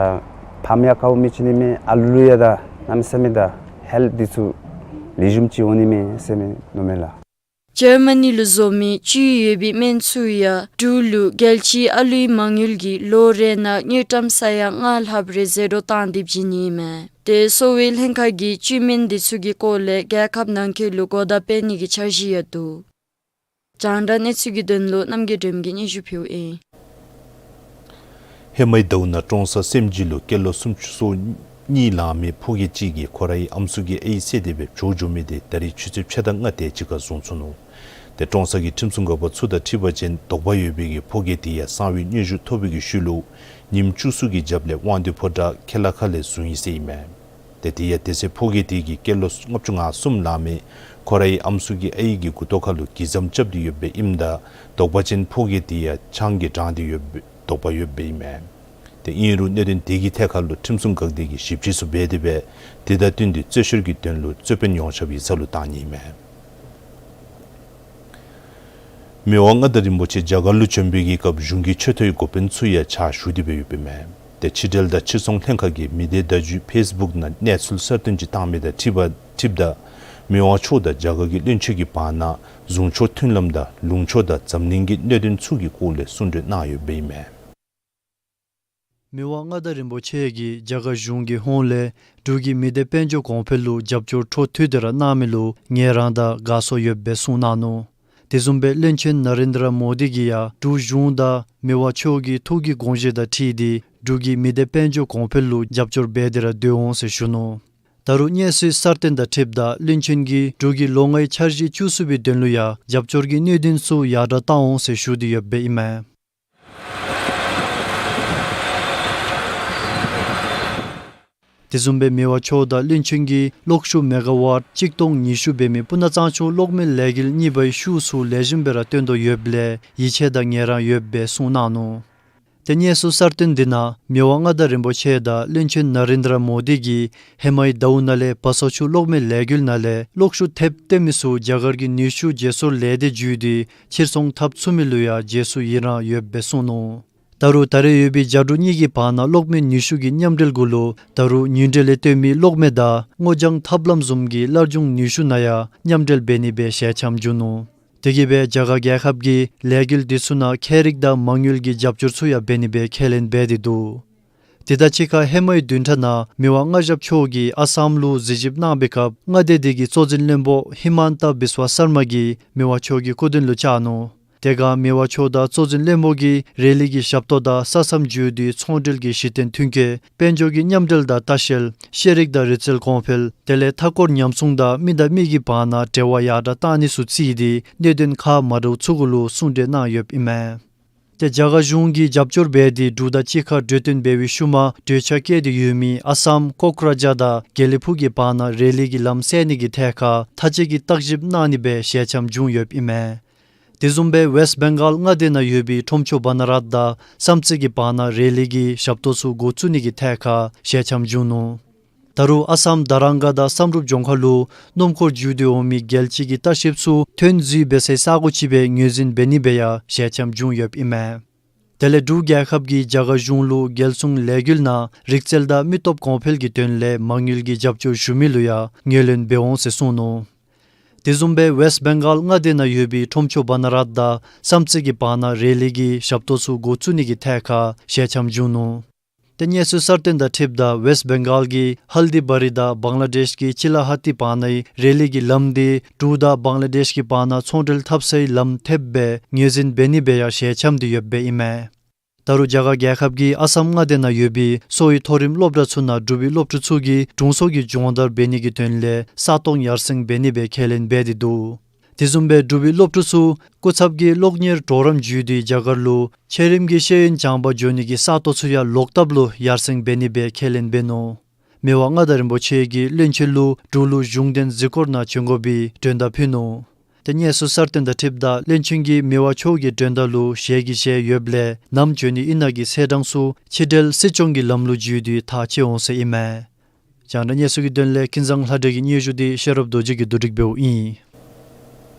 ཕམ་ཡང་དཀའཝ་མི་ཅིག་ཨིན་མས། ཨ་ལུ་ཡང་ད་གནམ་མེད་ས་མེད་ད་ཧེལཐ་འདི་ཚུ་ལེགས་ཤོམ་ཅིག་འོང་ནི་མས་ཟེར་མནོཝ་མས་ལགས། འཇར་མ་ནི་ལུ་བཟོ་མི་བཅུད་ཡོད་པའི་སྨན་ཚུ་ཡང་འབྲུག་ལུ་རྒྱལ་སྤྱིའི་ཨ་ལུའི་མ་དངུལ་གྱིས་ལོ་རེ་ནང་དངུལ་ཀྲམ་ས་ཡ་ལྔ་ལྷགཔ་རེ་ཟད་འགྲོ་བཏང་སྟེ་བྱིན་ནི་ཨིན་མས། ཏེ་གསོ་བའི་ལྷན་ཁག་གིས་བཅུད་སྨན་འདི་ཚུ་གི་སྐོར་ལས་རྒྱལ་ཁབ་ནང་འཁོད་ལུ་གོ་བརྡ་སྤེལ་ནི་གི་འཆར་གཞི་ཡང་འདུག། རྒྱང་བསྒྲགས་གནས་ཚུལ་གྱི་དོན་ལུ་རྣམ་རྒྱལ་སྒྲོལ་མ་གིས་སྙན་ཞུ་ཕུལཝ་ཨིན། ཧེ་མའི་ཟླཝ་ནང་ཀྲོང་གསར་སེམས་རྒྱུད་ལུ་སྐྱེས་ལོ་སུམ་ཅུ་སོ་གཉིས་ལང་མི་ཕོ་སྐྱེས་ཅིག་གིས་ཁོ་རའི་ཨམ་སྲུ་གི་ཨའི་བསད་དེ་སྦེ་བྱོག་འགྱོ་མི་དེ་ད་རིས་ཆུ་ཚོད་ཕྱེད་དང་ལྔ་དེ་ཅིག་ཁར་བཟུང་ཚུགས་ནུག། ཏེ་ཀྲོང་གསར་གྱི་ཁྲིམས་སྲུང་འགག་པ་ཚུ་དང་འཁྲིལ་བ་ཅིན་དོགས་པ་ཡོད་པའི་གི་ཕོ་སྐྱེས་དེ་ཡང་གསང་བའི་སྙན་ཞུ་ཐོབ་པའི་གི་ཤུལ་ལུ་ཉིནམ་བཅུ་གསུམ་གྱི་རྒྱབ་ལས་དབང་འདུས་ཕོ་བྲང་ཁེ་ལས་ཁ་ལས་བཟུང་ཡི་ཟེར་ཨིན་མས། ཏེ་དེ་ཡང་དེ་ཚེ་ཕོ་སྐྱེས་དེ་གིས་སྐྱེས་ལོ་ལྔ་བཅུ་ང་གསུམ་ལང་མི་ཁོ་རའི་ཨམ་སྲུ་གི་ཨའི་གི་མགུ་ཏོ་ཁ་ལུ་གི་ཟམ་རྐྱབ་སྟེ་ཡོདཔ་སྦེ་ཨིནམ་ད་དོགས་པ་ཅིན་ཕོ་སྐྱེས་དེ་ཡང་ཆང་གིས་དྲངས་ཏེ་ཡོདཔ་སྦེ་དོགས་པ་ཡོདཔ་སྦེ་ཨིན་མས། ཏེ་ཨིན་རུང་གནད་དོན་དེ་གི་ཐད་ཁར་ལུ་ཁྲིམས་སྲུང་འགག་སྡེ་གིས་ཞིབ་དཔྱད་ཚུ་འབད་དེ་སྦེ་དེ་དང་བསྟུན་ཏེ་རྩོད་བཤེར་གྱི་དོན་ལུ་རྩོད་དཔོན་ཡོངས་ཁྱབ་ཡིག་ཚང་ལུ་བཏང་ནི་ཨིན་མས། མི་དབང་མངའ་བདག་རིན་པོ་ཆེ་རྒྱ་གར་ལུ་བྱོན་པའི་གི་སྐབས་གཞུང་གི་ཆེ་མཐོའི་འགོ་དཔོན་ཚུ་ཡང་ཕྱག་ཞུ་སྟེ་སྦེ་ཡོདཔ་ཨིན་མས། ཏེ་ཕྱི་འབྲེལ་དང་ཕྱིར་ཚོང་ལྷན་ཁག་གིས་མི་སྡེ་བརྡ་བརྒྱུད་ཕེསི་བུཀ་ནང་གནས་ཚུལ་གསར་བཏོན་ཅིག་བཏང་མི་དང་འཁྲིལ་བ་འཁྲིལཝ་ད་མི་དབང་མཆོག་དང་རྒྱ་གར་གྱི་བློན་ཆེན་གྱི་བར་ན་གཟུངས་ཆོག་མཐུན་ལམ་དང་ལུང་ཕྱོགས་དང་འཛམ་གླིང་གི་གནད་དོན་ཚུ་གི་སྐོར་ལས་གསུང་གྲོས་གནང་ཡོདཔ་ཨིན་མས། མི་དབང་མངའ་བདག་རིན་པོ་ཆེ་གིས་རྒྱ་གར་གཞུང་གི་ཧོངས་ལས་འབྲུག་གི་མི་སྡེ་དཔལ་འབྱོར་གོང་འཕེལ་ལུ་རྒྱབ་སྐྱོར་འཕྲོ་མཐུད་དེ་ར་གནང་མི་ལུ་ངལ་རངས་དང་དགའ་ཚོར་ཡོདཔ་སྦེ་གསུངས་གནང་ནུག། དེ་བཟུམ་སྦེ་བློན་ཆེན་ན་རེན་དྲ་མོ་དི་གིས་ཡང་འབྲུག་གཞུང་དང་མི་དབང་མཆོག་གི་ཐུགས་ཀྱི་དགོངས་བཞེད་དང་འཁྲིལ་ཏེ་འབྲུག་གི་མི་སྡེ་དཔལ་འབྱོར་གོང་འཕེལ་ལུ་རྒྱབ་སྐྱོར་འབད་དེ་ར་སྡོད་འོང་ཟེར་ཞུ་ནུག། ད་རུང་གནས་ཚུལ་གསར་བཏོན་དང་འཁྲིལཝ་ད་བློན་ཆེན་གྱིས་འབྲུག་གི་ལོ་ལྔའི་འཆར་གཞི་བཅུ་གསུམ་པའི་དོན་ལུ་ཡང་རྒྱབ་སྐྱོར་གྱི་སྣེ་ལེན་ཚུ་ཡར་དྲགས་བཏང་འོང་ཟེར་ཞུ་སྟེ་ཡོདཔ་སྦེ་ཨིན་མས། དེ་བཟུམ་སྦེ་མི་དབང་མཆོག་དང་བློན་ཆེན་གྱིས་གློག་ཤུགས་མེ་ག་ཝཊ་གཅིག་སྟོང་ཉི་ཤུ་འབད་མི་སྤུ་ན་གཙང་ཆུ་གློག་མེ་ལས་འགུལ་གཉིས་པའི་ཤུགས་ཚུ་ལེགས་ཤོམ་སྦེ་ར་སྟོན་དོ་ཡོདཔ་ལས་ཡིད་ཆེས་དང་ངལ་རངས་ཡོདཔ་སྦེ་གསུངས་གནང་ནུག། ཏེ་གནས་ཚུལ་གསར་བཏོན་འདི་ནང་མི་དབང་མངའ་བདག་རིན་པོ་ཆེ་དང་བློན་ཆེན་ན་རེན་དྲ་མོ་དི་གིས་ཧེ་མའི་ཟླཝ་ནང་ལས་བ་སོ་ཆུ་གློག་མེ་ལས་འགུལ་ནང་ལས་གློག་ཤུགས་ཐེབས་བཏོན་མི་ཚུ་རྒྱ་གར་གྱི་ནུས་ཤུགས་བརྗེ་སོར་ལས་སྡེ་བརྒྱུད་དེ་ཕྱིར་ཚོང་འཐབ་ཚུགས་མི་ལུ་ཡང་རྗེས་སུ་ཡི་རངས་ཡོདཔ་སྦེ་གསུངས་ནུག། ད་རུང་ད་རེས་ཡོད་པའི་རྒྱ་འབྲུག་གཉིས་ཀྱི་བར་ན་གློག་མེ་ནུས་ཤུགས་ཀྱི་མཉམ་འབྲེལ་གུ་ལུ་ད་རུང་ཉིན་འབྲེལ་ལས་བཏོན་མི་གློག་མེ་དང་སྔོ་ལྗང་ཐབས་ལམ་བཟུམ་གྱི་སླར་འབྱུང་ནུས་ཤུགས་ནང་ཡང་མཉམ་འབྲེལ་འབད་ནི་སྦེ་ཞལ་ཆེམས་བསྒྱུར་ནུག། དེ་གིས་སྦེ་རྒྱ་གར་རྒྱལ་ཁབ་ཀྱིས་ལས་འགུལ་འདི་ཚུ་ནང་ཁྱད་རིག་དང་མ་དངུལ་གྱི་རྒྱབ་སྐྱོར་ཚུ་ཡང་འབད་ནི་སྦེ་ཁས་ལེན་འབད་དེ་འདུག། དེ་དང་གཅིག་ཁར་ཧེ་མའི་བདུན་ཕྲག་ནང་མི་དབང་མངའ་ཞབས་མཆོག་གིས་ཨ་སམ་ལུ་གཟིགས་ཞིབ་གནང་བའི་སྐབས་མངའ་སྡེ་འདི་གི་གཙོ་འཛིན་བློན་པོ་ཧི་མན་ཏ་བིསཝ་སར་མ་གིས་མི་དབང་མཆོག་གི་སྐུ་མདུན་ལུ་བཅར་ནུག། དེ་སྒང་མི་དབང་མཆོག་དང་གཙོ་འཛིན་བློན་པོ་གིས་རེ་ལི་གི་ཞབས་ཏོག་དང་ས་མཚམས་བརྒྱུད་དེ་ཚོང་འབྲེལ་གྱི་གཞི་རྟེན་མཐུན་རྐྱེན་དཔལ་འབྱོར་གྱི་མཉམ་འབྲེལ་དང་ལྟ་བཤལ་ཤེས་རིག་དང་རིག་རྩལ་གོང་འཕེལ་དེ་ལས་མཐའ་འཁོར་ཉམས་སྲུང་དང་མི་དང་མི་གི་བར་ན་འབྲེལ་བ་ཡར་དྲགས་གཏང་ནི་ཚུ་བརྩིས་ཏེ་གནད་དོན་ཁག་མ་འདྲཝ་ཚུ་གུ་ལུ་གསུང་གྲོས་གནང་ཡོདཔ་ཨིན་མས། ཏེ་རྒྱ་གར་གཞུང་གིས་རྒྱབ་སྐྱོར་འབད་དེ་འབྲུག་དང་གཅིག་ཁར་གྲོས་བསྟུན་འབད་བའི་ཤུལ་མ་གྲོས་འཆར་བཀོད་དེ་ཡོད་མི་ཨ་སམ་ཀོཀ་ར་ཇར་དང་དགེ་ལེགས་ཕུག་གི་བར་ན་རེ་ལི་གི་ལམ་བསལ་ནི་གི་ཐད་ཁར་མཐའ་དཔྱད་ཀྱི་བརྟག་ཞིབ་གནང་ནི་སྦེ་ཞལ་ཆེམས་བྱུང་ཡོདཔ་ཨིན་མས། དེ་བཟུམ་སྦེ་ཝེསཊ་བེང་གཱལ་མངའ་སྡེ་ནང་ཡོད་པའི་ཁྲོམ་ཆུ་བ་ན་རཏ་དང་བསམ་རྩེ་གི་བར་ན་རེ་ལི་གི་ཞབས་ཏོག་ཚུ་འགོ་བཙུགས་ནི་གི་ཐད་ཁར་ཞལ་ཆེམས་བྱུང་ནུག། ད་རུང་ཨ་སམ་དྷ་རམ་གྷལ་དང་བསམ་གྲུབ་ལྗོངས་མཁར་ལུ་སྣུམ་འཁོར་བརྒྱུད་དེ་འོང་མི་རྒྱལ་སྤྱི་གི་ལྟ་བཤལཔ་ཚུ་ཐོན་འཛུལ་འབད་སའི་ས་གོ་ཅིག་སྦེ་ངོས་འཛིན་འབད་ནི་སྦེ་ཡང་ཞལ་ཆེམས་བྱུང་ཡོདཔ་ཨིན་མས། དེ་ལས་འབྲུག་རྒྱལ་ཁབ་ཀྱིས་རྒྱ་གར་གཞུང་ལུ་རྒྱལ་སྲུང་ལས་འགུལ་ནང་རིག་རྩལ་དང་མི་སྟོབས་གོང་འཕེལ་གྱི་དོན་ལས་མ་དངུལ་གྱི་རྒྱབ་སྐྱོར་ཞུ་མི་ལུ་ཡང་ངོས་ལེན་འབད་འོང་ཟེར་གསུངས་ནུག། དེ་བཟུམ་སྦེ་ཝེསཊ་བེང་གཱལ་མངའ་སྡེ་ནང་ཡོད་པའི་ཁྲོམ་ཆུ་བ་ན་རཏ་དང་བསམ་རྩེ་གི་བར་ན་རེ་ལི་གི་ཞབས་ཏོག་ཚུ་འགོ་བཙུགས་ནི་གི་ཐད་ཁར་ཞལ་ཆེམས་བྱུང་ནུག། ཏེ་གནས་ཚུལ་གསར་བཏོན་དང་འཁྲིལཝ་ད་ཝེསཊ་བེང་གཱལ་གྱི་ཧལ་དི་བ་རི་དང་བང་ལ་དེཤ་གི་ཅི་ལ་ཧ་ཏི་བར་ནའི་རེ་ལི་གི་ལམ་འདི་འབྲུག་དང་བང་ལ་དེཤ་གི་བར་ན་ཚོང་འབྲེལ་འཐབ་སའི་ལམ་ཐེབས་སྦེ་ངོས་འཛིན་འབད་ནི་སྦེ་ཡང་ཞལ་ཆེམས་འདི་ཡོདཔ་སྦེ་ཨིན་མས། ད་རུང་རྒྱ་གར་རྒྱལ་ཁབ་ཀྱིས་ཨ་སམ་མངའ་སྡེ་ནང་ཡོད་པའི་གསོ་བའི་མཐོ་རིམ་སློབ་གྲྭ་ཚུ་ནང་འབྲུག་པའི་སློབ་ཕྲུག་ཚུ་གིས་དྲུང་འཚོ་གི་སྦྱོང་བརྡར་འབད་ནི་གི་དོན་ལས་ས་སྟོང་ཡར་སེང་འབད་ནི་སྦེ་ཁས་ལེན་འབད་དེ་འདུག། དེ་བཟུམ་སྦེ་འབྲུག་པའི་སློབ་ཕྲུག་ཚུ་སྐུ་ཚབ་ཀྱིས་སློབ་གཉེར་གྲོགས་རམ་བརྒྱུད་དེ་རྒྱ་གར་ལུ་ཆེ་རིམ་གྱི་ཤེས་ཡོན་སྦྱང་པར་འགྱོ་ནི་གི་ས་སྟོང་ཚུ་ཡང་ལོག་ལྟབ་ལུ་ཡར་སེང་འབད་ནི་སྦེ་ཁས་ལེན་འབད་ནུག། མི་དབང་མངའ་བདག་རིན་པོ་ཆེ་གིས་བློན་ཆེན་ལུ་འབྲུག་ལུ་གཞུང་འབྲེལ་གཟིགས་སྐོར་ནང་བྱོན་དགོ་པའི་མགྲོན་བརྡ་ཕུལ་ནུག། ཏེ་གནས་ཚུལ་གསར་བཏོན་དང་འཁྲིལཝ་ད་བློན་ཆེན་གྱིས་མི་དབང་མཆོག་གི་མགྲོན་བརྡ་ལུ་ཞལ་གྱིས་བཞེས་ཡོདཔ་ལས་ནམ་བྱོན་ནི་ཨིན་ན་གི་ཚེས་གྲངས་ཚུ་ཕྱི་འབྲེལ་སྲིད་སྐྱོང་གི་ལམ་ལུགས་བརྒྱུད་དེ་ཐག་བཅད་འོང་ཟེར་ཨིན་མས། རྒྱང་བསྒྲགས་གནས་ཚུལ་གྱི་དོན་ལས་ཀུན་བཟང་ལྷ་སྒྲོན་གྱི་སྙན་ཞུ་འདི་ཤེས་རབ་རྡོ་རྗེ་གིས་བསྡུ་སྒྲིག་འབདཝ་ཨིན།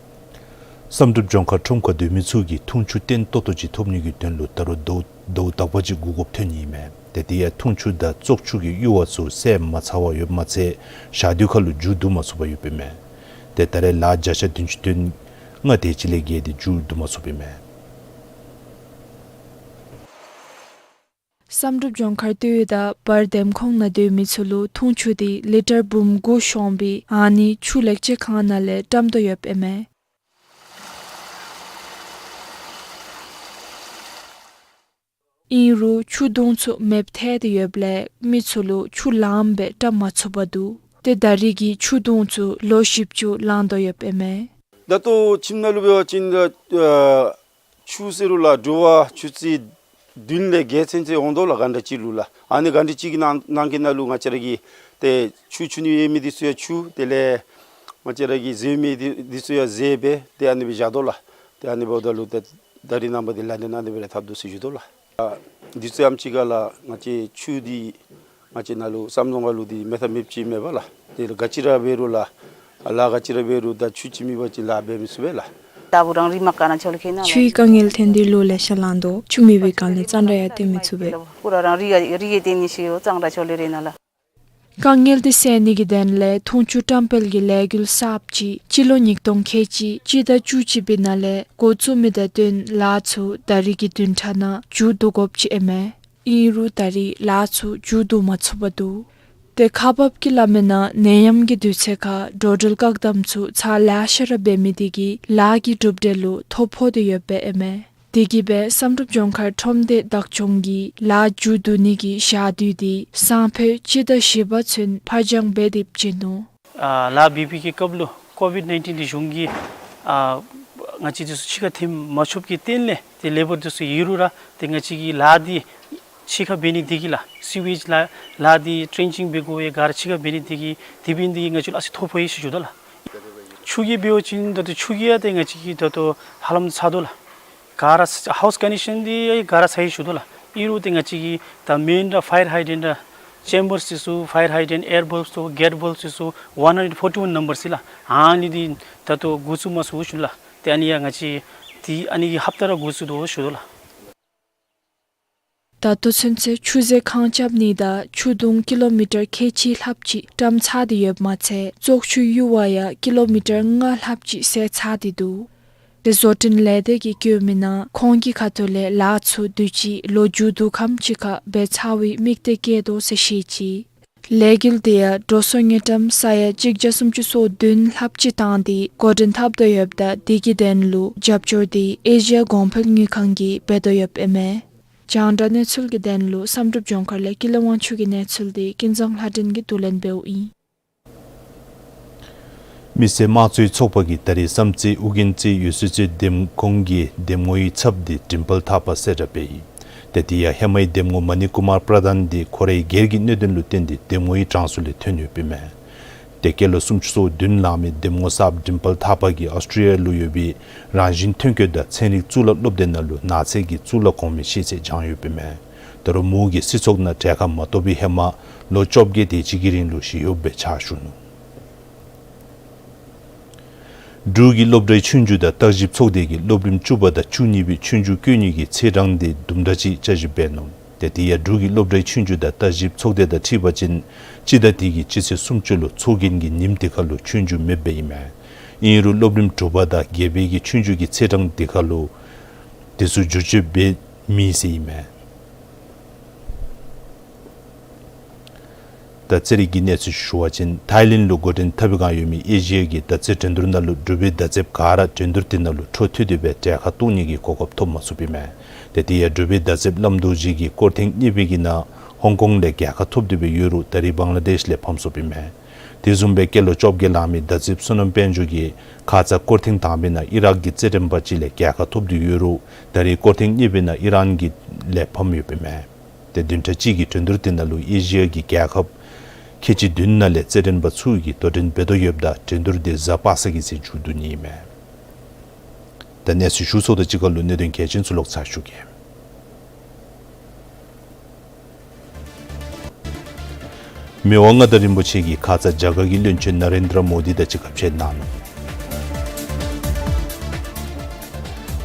བསམ་གྲུབ་ལྗོངས་མཁར་ཁྲོམ་ཁར་སྡོད་མི་ཚུ་གིས་འཐུང་ཆུ་བརྟན་ཏོག་ཏོ་ཅིག་ཐོབ་ནི་གི་དོན་ལུ་ད་རུང་ཟླཝ་ཟླཝ་དག་པ་ཅིག་འགོར་དགོཔ་ཐོན་ནི་ཨིན་མས། ཏེ་དེ་ཡང་འཐུང་ཆུ་དང་བཙོག་ཆུ་གི་གཡུར་བ་ཚུ་བསལ་མ་ཚར་བར་ཡོདཔ་མ་ཚད་ཞག་དུས་ཁར་ལུ་མཇུག་བསྡུ་མ་ཚུགས་པར་ཡོདཔ་ཨིན་མས། ཏེ་ད་རེས་ལཱ་བརྒྱ་ཆ་བདུན་ཅུ་དོན་ ལྔ་དེ་ཅིག་ལས་བརྒལ་ཏེ་འགྱོ་བཏུབ་མ་ཚུགསཔ་ཨིན་མས། བསམ་གྲུབ་ལྗོངས་མཁར་སྟོད་ཡུལ་དང་བར་འདེམ་ཁོངས་ནང་སྡོད་མི་ཚུ་ལུ་འཐུང་ཆུ་དེ་ལི་ཊར་འབུམ་དགུ་ཤོང་སྦེ་ཨ་ནི་ཆུ་ལེགས་བཅོས་ཁང་ནང་ལས་བཀྲམ་དོ་ཡོདཔ་ཨིན་མས། ཨིན་རུང་ཆུ་དུང་ཚུ་མེདཔ་ཐལ་ཏེ་ཡོདཔ་ལས་མི་ཚུ་ལུ་ཆུ་ལངམ་སྦེ་བཀྲམ་མ་ཚུགས་པར་འདུག། ཏེ་ད་རེས་ཀྱི་ཆུ་དུང་ཚུ་ལོ་བཞི་བཅུ་ལང་དོ་ཡོདཔ་ཨིན་མས། ད་ལྟོ་ཁྱིམ་ནང་ལུ་འབད་བ་ཅིན་ཨ་ཆུ་ཟེར་རུང་ལགས་དྲོ་པ་ཆུ་ཚོད་བདུན་ལས་བརྒྱད་ཚུན་ཚོད་འོང་དོ་ལགས། གྷན་ཊ་གཅིག་ལུ་ལགས། ཨ་ནི་གྷན་ཊ་གཅིག་གི་ནང་ནང་གི་ནང་ལུ་ང་བཅས་ར་གིས་ཏེ་ཆུ་འཁྱུ་ནི་ཡོད་མི་འདི་ཚུ་ཡང་འཁྱུ། དེ་ལས་ང་བཅས་ར་གིས་བཟོ་མི་འདི་འདི་ཚུ་ཡང་བཟོ་སྦེ་ཏེ་ཨ་ནི་སྦེ་བཞག་དོ་ལགས། ཏེ་ཨ་ནི་འབདཝ་ད་ལུ་ཏེ་ད་རིས་ནངས་པ་འདི་ལགས་ཏེ་ཨ་ནི་སྦེ་ར་འཐབ་དོ་ཟེར་ཞུ་དོ་ལགས། ཨ་འདི་ཚུ་ཡང་ཅིག་ཁར་ལགས་ང་བཅས་ཆུ་འདི་ང་བཅས་ནང་ལུ་བསམ་བཟོ་ཁར་ལུ་འདི་མེད་ཐབས་མེདཔ་ཅིག་མེད་པས་ལགས། དེ་ལས་ག་ཅི་ར་འབད་རུང་ལགས་ལཱ་ག་ཅི་ར་འབད་རུང་ད་ཆུ་ཅིག་མེད་པ་ཅིན་ལཱ་འབད་མི་ཚུགས་པས་ལགས། ད་བུ་རང་རི་མ་ཀ་ན་ཆོ་ལེ་ཁེ་ན་ཆུའི་དཀའ་ངལ་ཐོན་ཏེ་ལོ་ལེ་ཤ་ལང་དོ། ཆུ་མེད་པའི་སྒང་ལས་གཙང་སྦྲ་ཡང་སྟོན་མི་ཚུགས་པས། པུ་ར་རང་རི་ཡ་རི་ཡ་སྟོན་ནི་ཤེས་ཡོད་གཙང་སྦྲ་ཆོ་ལེ་རེ་ན་ལགས། དཀའ་ངལ་དེ་སེལ་ནི་གི་དོན་ལས་འཐུང་ཆུ་བཀྲམ་སྤེལ་གྱི་ལས་འགུལ་གསརཔ་ཅིག་སྤྱི་ལོ་ཉིས་སྟོང་ཁལ་གཅིག་སྤྱི་ཟླ་བཅུ་གཅིག་པའི་ནང་ལས་འགོ་བཙུགས་མི་དང་བསྟུན་ལཱ་ཚུ་ད་རེས་ཀྱི་བདུན་ཕྲག་ནང་མཇུག་བསྡུ་དགོཔ་ཅིག་ཨིན་མས། ཨིན་རུང་ད་རེས་ལཱ་ཚུ་མཇུག་བསྡུ་མ་ཚུགས་པར་འདུག། ཏེ་ཁག་འབགཔ་གིས་སླབ་མིའི་ནང་ནད་ཡམས་ཀྱི་དུས་ཚོད་ཁར་འགྲོ་འགྲུལ་བཀག་དམ་ཚུ་ཚར་ལེ་ཤ་ར་འབད་མི་དེ་གིས་ལཱ་གི་གྲུབ་འབྲས་ལུ་ཐོ་ཕོག་སྟེ་ཡོདཔ་ཨིན་མས། དེ་གིས་སྦེ་བསམ་གྲུབ་ལྗོངས་མཁར་ཁྲོམ་སྡེ་བདག་སྐྱོང་གིས་ལཱ་མཇུག་བསྡུ་ནི་གི་ཞག་དུས་དེ་སང་ཕོད་སྤྱི་ཟླ་བཞི་པ་ཚུན་ཕར་འགྱངས་འབད་དེ་བྱིན་ནུག། ཨ་ལཱ་འབད་བའི་གི་སྐབས་ལུ་ཀོ་ཝིཌ་ནའིན་ཊིན་གི་གཞུང་གིས་ཨ་ང་བཅས་འདི་ཚུ་ཕྱི་ཁར་ཐོན་མ་ཆོགཔ་གི་རྟིང་ལས་ཏེ་ལེ་བར་འདི་ཚུ་ཡོད་རུང་ར་ཏེ་ང་བཅས་ཀྱི་ལཱ་འདི་ཕྱི་ཁར་འབད་ནི་དེ་གིས་ལགས་སི་ཝེཇ་ལཱ་ལཱ་འདི་ཊྲེན་ཅིང་འབད་དགོ་པའི་ག་ར་ཕྱི་ཁར་འབད་ནི་དེ་གིས་དེ་འབད་ནི་དེ་གིས་ང་བཅས་ལུ་ཨ་ཙི་ཐོ་ཕོག་ཡི་ཟེར་ཞུ་དོ་ལགས། ཆུ་གི་འབད་བ་ཅིན་ད་ལྟོ་ཆུ་གི་ཡང་ཏེ་ང་བཅས་ཀྱིས་ད་ལྟོ་ཧ་ལམ་ཚར་དོ་ལགས། ག་ར་ཧའུསི་ཀོན་ཌི་ཤཱན་འདི་ག་ར་ཚར་ཡི་ཞུ་དོ་ལགས། ཨིན་རུང་ཏེ་ང་བཅས་ཀྱིས་ད་མེན་ར་ཕ་ཡར་ཧའི་ཌེནཊ་ར་ཅེམ་བརསི་འདི་ཚུ་ཕ་ཡར་ཧའི་ཌེནཊ་ཨེར་བཱལབ་འདི་ཚུ་གེཊ་བཱལབ་འདི་ཚུ་ཝན་ཧན་ཌེར་ཕོར་ཊི་ཝན་ནམ་བར་ཟེར་ལགས། ཨ་ནི་འདི་ད་ལྟོ་འགོ་བཙུགས་མ་ཚུགས་ཞུ་ལགས། ཏེ་ཨ་ནི་ཡང་ང་བཅས་ཏེ་ཨ་ནི་གི་ཧབ་ཏ་ར་འགོ་བཙུགས་དོ་ཞུ་དོ་ལགས། ད་ལྟོ་ཚུན་ཚོད་ཆུ་མཛོད་ཁང་རྐྱབ་ནི་དང་ཆུ་དུང་ཀི་ལོ་མི་ཊར་ཁལ་གཅིག་ལྷགཔ་ཅིག་བཀྲམ་ཚར་ཏེ་ཡོདཔ་མ་ཚད་བཙོག་ཆུའི་ཡུར་བ་ཡང་ཀི་ལོ་མི་ཊར་ལྔ་ལྷགཔ་ཅིག་བསལ་ཚར་ཏེ་འདུག། ཏེ་བཟོ་སྐྲུན་ལས་སྡེ་གིས་བཀོད་མིའི་ནང་ཁོང་གི་ཁ་ཐུག་ལས་ལཱ་ཚུ་དུས་ཅི་ལོ་མཇུག་བསྡུ་ཁམས་ཅིག་ཁར་འབད་ཚར་བའི་དམིགས་གཏད་བསྐྱེད་དོ་ཟེར་བཤད་ཅི། ལས་འགུལ་དེ་ཡང་འགྲོ་སོང་དངུལ་ཀྲམ་ས་ཡ་གཅིག་བརྒྱ་སུམ་ཅུ་སོ་བདུན་ལྷགཔ་ཅིག་བཏང་སྟེ་འགོ་འདྲེན་འཐབ་དོ་ཡོདཔ་ད་དེ་གི་དོན་ལུ་རྒྱབ་སྐྱོར་དེ་ཨེ་ཤི་ཡ་གོང་འཕེལ་དངུལ་ཁང་གིས་འབད་དོ་ཡོདཔ་ཨིན་མས། རྒྱང་བསྒྲགས་གནས་ཚུལ་གྱི་དོན་ལུ་བསམ་གྲུབ་ལྗོངས་མཁར་ལས་ཀུན་ལེགས་དབང་ཕྱུག་གི་གནས་ཚུལ་དེ་ཀུན་བཟང་ལྷ་སྒྲོན་གྱིས་བསྡུ་ལེན་འབདཝ་ཨིན། མི་སེར་དམངས་གཙོའི་ཚོགས་པ་གིས་ད་རེས་བསམ་རྩེ་ཨོ་རྒྱན་རྩེ་ཡུལ་སྲིད་ཚོའི་འདེམས་ཁོངས་ཀྱི་འདེམས་ངོའི་ཚབ་དེ་མགྲིན་དཔལ་ཐར་པ་གསལ་བསྒྲགས་འབད་ཡི། ཏེ་དེ་ཡང་ཧེ་མའི་འདེམས་ངོ་མ་ནི་ཀུ་མར་པྲ་དཱན་དེ་ཁོ་རའི་སྒེར་གྱི་གནད་དོན་ལུ་བརྟེན་ཏེ་འདེམས་ངོའི་གྲངས་སུ་ལས་ཐོན་ཡོདཔ་ཨིན་མས། ཏེ་སྐྱེས་ལོ་སུམ་ཅུ་སོ་བདུན་ལང་མི་འདེམས་ངོ་གསརཔ་མགྲིན་དཔལ་ཐར་པ་གིས་ཨོསི་ཊྲེ་ལི་ཡ་ལུ་ཡོད་པའི་རང་བཞིན་ཐོན་སྐྱེད་དང་ཚན་རིག་གཙུག་ལག་སློབ་སྡེ་ནང་ལུ་ནགས་ཚལ་གྱི་གཙུག་ལག་གོང་མའི་ཤེས་ཚད་སྦྱངས་ཡོདཔ་ཨིན་མས། ད་རུང་མོ་གིས་སྲིད་ཚོགས་ནང་གྲལ་ཁར་མ་གཏོགས་པའི་ཧེ་མ་ལོ་བཅོ་བརྒྱད་དེ་ཅིག་གི་རིང་ལུ་ཞི་གཡོགཔ་སྦེ་ཕྱག་ཞུ་ནུག། འབྲུག་གི་སློབ་གྲྭའི་ཆོས་རྒྱུགས་དང་བརྟག་ཞིབ་ཚོགས་སྡེ་གིས་སློབ་རིམ་བཅུ་པ་དང་བཅུ་གཉིས་པའི་ཆོས་རྒྱུགས་བཀོད་ནི་གི་ཚེས་གྲངས་དེ་དུམ་གྲ་ཅིག་བསྐྱར་ཞིབ་འབད་ནུག། ཏེ་དེ་ཡང་འབྲུག་གི་སློབ་གྲྭའི་ཆོས་རྒྱུགས་དང་བརྟག་ཞིབ་ཚོགས་སྡེ་དང་འཁྲིལ་བ་ཅིན་སྤྱི་ཟླ་འདི་གི་སྤྱི་ཚེས་སུམ་ཅུ་ལུ་ཚོགས་རྒྱན་གྱི་ཉིནམ་དེ་ཁར་ལུ་ཆོས་རྒྱུགས་མེདཔ་ཨིན་མས། ཨིན་རུང་སློབ་རིམ་དྲུག་པ་དང་བརྒྱད་པའི་གི་ཆོས་རྒྱུགས་ཀྱི་ཚེས་གྲངས་དེ་ཁར་ལུ་དེ་ཚུ་བསྒྱུར་བཅོས་འབད་མི་ཟེར་ཨིན་མས། ད་རྩེད་རིགས་ཀྱི་གནས་ཚུལ་ཞུ་བ་ཅིན་ཐའི་ལེནཌ་ལུ་འགོ་འདྲེན་འཐབ་པའི་བསྒང་ཡོད་མི་ཨེ་ཤི་ཡ་གི་མདའ་རྩེད་འགྲན་བསྡུར་ནང་ལུ་འབྲུག་པའི་མདའ་རྩེདཔ་ག་ར་འགྲན་བསྡུར་དེ་ནང་ལུ་འཕྲོ་མཐུད་དེ་སྦེ་གྲལ་ཁར་གཏོགས་ནི་གི་གོ་སྐབས་ཐོབ་མ་ཚུགསཔ་ཨིན་མས། ཏེ་དེ་ཡང་འབྲུག་པའི་མདའ་རྩེདཔ་བླམ་རྡོ་རྗེ་གིས་སྐོར་ཐེངས་གཉིས་པའི་གི་ནང་ཧོང་ཀོང་ལས་རྒྱལ་ཁ་ཐོབ་སྟེ་སྦེ་ཡོད་རུང་ད་རེས་བང་ལ་དེཤ་ལས་ཕམ་སོཔ་ཨིན་མས། དེ་བཟུམ་སྦེ་སྐྱེས་ལོ་བཅོ་བརྒྱད་ལང་མི་མདའ་རྩེདཔ་བསོད་ནམས་དཔལ་འབྱོར་གྱིས་ཁ་ཙ་སྐོར་ཐེངས་དང་པའི་ནང་ཨི་རག་གི་རྩེད་འགྲན་པ་ཅིག་ལས་རྒྱལ་ཁ་ཐོབ་སྟེ་ཡོད་རུང་ད་རེས་སྐོར་ཐེངས་གཉིས་པའི་ནང་ཨི་རཱན་གྱི་ལས་ཕམ་ཡོདཔ་ཨིན་མས། ཏེ་བདུན་ཕྲག་གཅིག་གི་འགྲན་བསྡུར་དེ་ནང་ལུ་ཨེ་ཤི་ཡ་གི་རྒྱལ་ཁབ་ཁལ་གཅིག་བདུན་ནང་ལས་རྩེད་འགྲན་པ་ཚུ་གིས་དོ་འགྲན་འབད་དོ་ཡོདཔ་ད་འགྲན་བསྡུར་དེ་གཟའ་པ་སངས་ཀྱི་ཚེ་མཇུག་བསྡུ་ནི་ཨིན་མས། ད་གནས་ཚུལ་ཞུ་ཚརཝ་དང་གཅིག་ཁར་ལུ་གནད་དོན་གལ་ཆེན་ཚུ་ལོག་ཚར་ཞུ་གེ། མི་དབང་མངའ་བདག་རིན་པོ་ཆེ་གིས་ཁ་ཙ་རྒྱ་གར་གྱི་བློན་ཆེན་ན་རེན་དྲ་མོ་དི་དང་གཅིག་ཁར་ཕྱད་གནང་ནུག།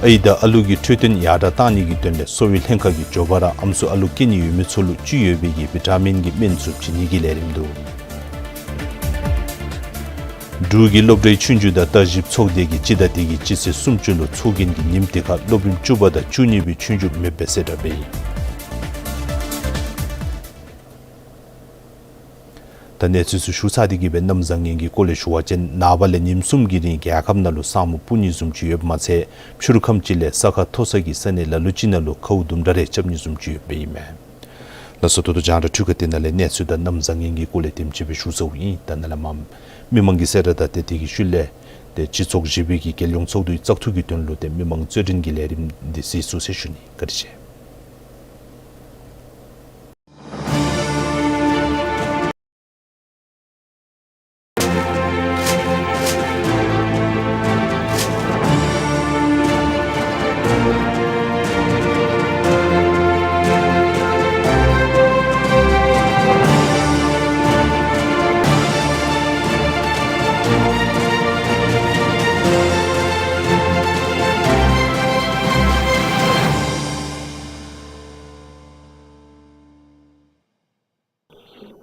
ཨའི་དང་ཨ་ལུ་གི་འཕྲོད་བསྟེན་ཡར་དྲག་གཏང་ནི་གི་དོན་ལས་གསོ་བའི་ལྷན་ཁག་གིས་མགྱོགས་པ་ར་ཨམ་སྲུ་ཨ་ལུ་སྐྱེ་ནི་ཡོད་མི་ཚུ་ལུ་བཅུད་ཡོད་པའི་གི་བི་ཊ་མིན་གྱི་སྨན་ཚུ་བྱིན་ནི་གི་ལས་རིམ་འདུག། འབྲུག་གི་སློབ་གྲྭའི་ཆོས་རྒྱུགས་དང་བརྟག་ཞིབ་ཚོགས་སྡེ་གིས་སྤྱི་ཟླ་འདི་གི་སྤྱི་ཚེས་སུམ་ཅུ་ལུ་ཚོགས་རྒྱན་གྱི་ཉིནམ་དེ་ཁར་སློབ་རིམ་བཅུ་པ་དང་བཅུ་གཉིས་པའི་ཆོས་རྒྱུགས་མེདཔ་སྦེ་གསལ་བསྒྲགས་འབད་ཡི། ད་གནས་ཚུལ་ཚུ་ཞུ་ཚར་ཏེ་གི་སྦེ་གནམ་བཟང་ངན་གྱི་སྐོར་ལས་ཞུ་བ་ཅིན་ནངས་པ་ལས་ཉིནམ་གསུམ་གྱི་རིང་རྒྱལ་ཁབ་ནང་ལུ་ས་སྨུག་སྤུབ་ནི་བཟུམ་ཅིག་ཡོདཔ་མ་ཚད་ཕྱི་རུ་ཁམས་ཅིག་ལས་ས་ཁ་མཐོ་ས་གི་ས་གནས་ལ་ལུ་ཅིག་ནང་ལུ་ཁཝ་དུམ་གྲ་རེ་རྐྱབ་ནི་བཟུམ་ཅིག་ཡོདཔ་ཨིན་མས། ལགས་སོ། ད་ལྟོ་རྒྱང་བསྒྲགས་འཕྲུལ་ཁང་འདི་ནང་ལས་གནས་ཚུལ་དང་གནམ་བཟང་ངན་གྱི་སྐོར་ལས་དེམ་ཅིག་སྦེ་ཞུ་ཚརཝ་ཨིན། ད་ནཱ་ལས་མར་མི་མང་གི་གསལ་བསྒྲགས་དང་ཏེ་དེ་གི་ཤུལ་ལས་ཏེ་སྤྱི་ཚོགས་བཞི་པའི་གི་རྒྱལ་ཡོངས་ཚོགས་འདུའི་བཙག་འཐུ་གི་དོན་ལུ་ཏེ་མི་མང་རྩོད་འགྲན་གྱི་ལས་རིམ་འདི་གཟིགས་ཚུགས་ཟེར་ཞུ་ནི། བཀའ་དྲིན་ཆེ།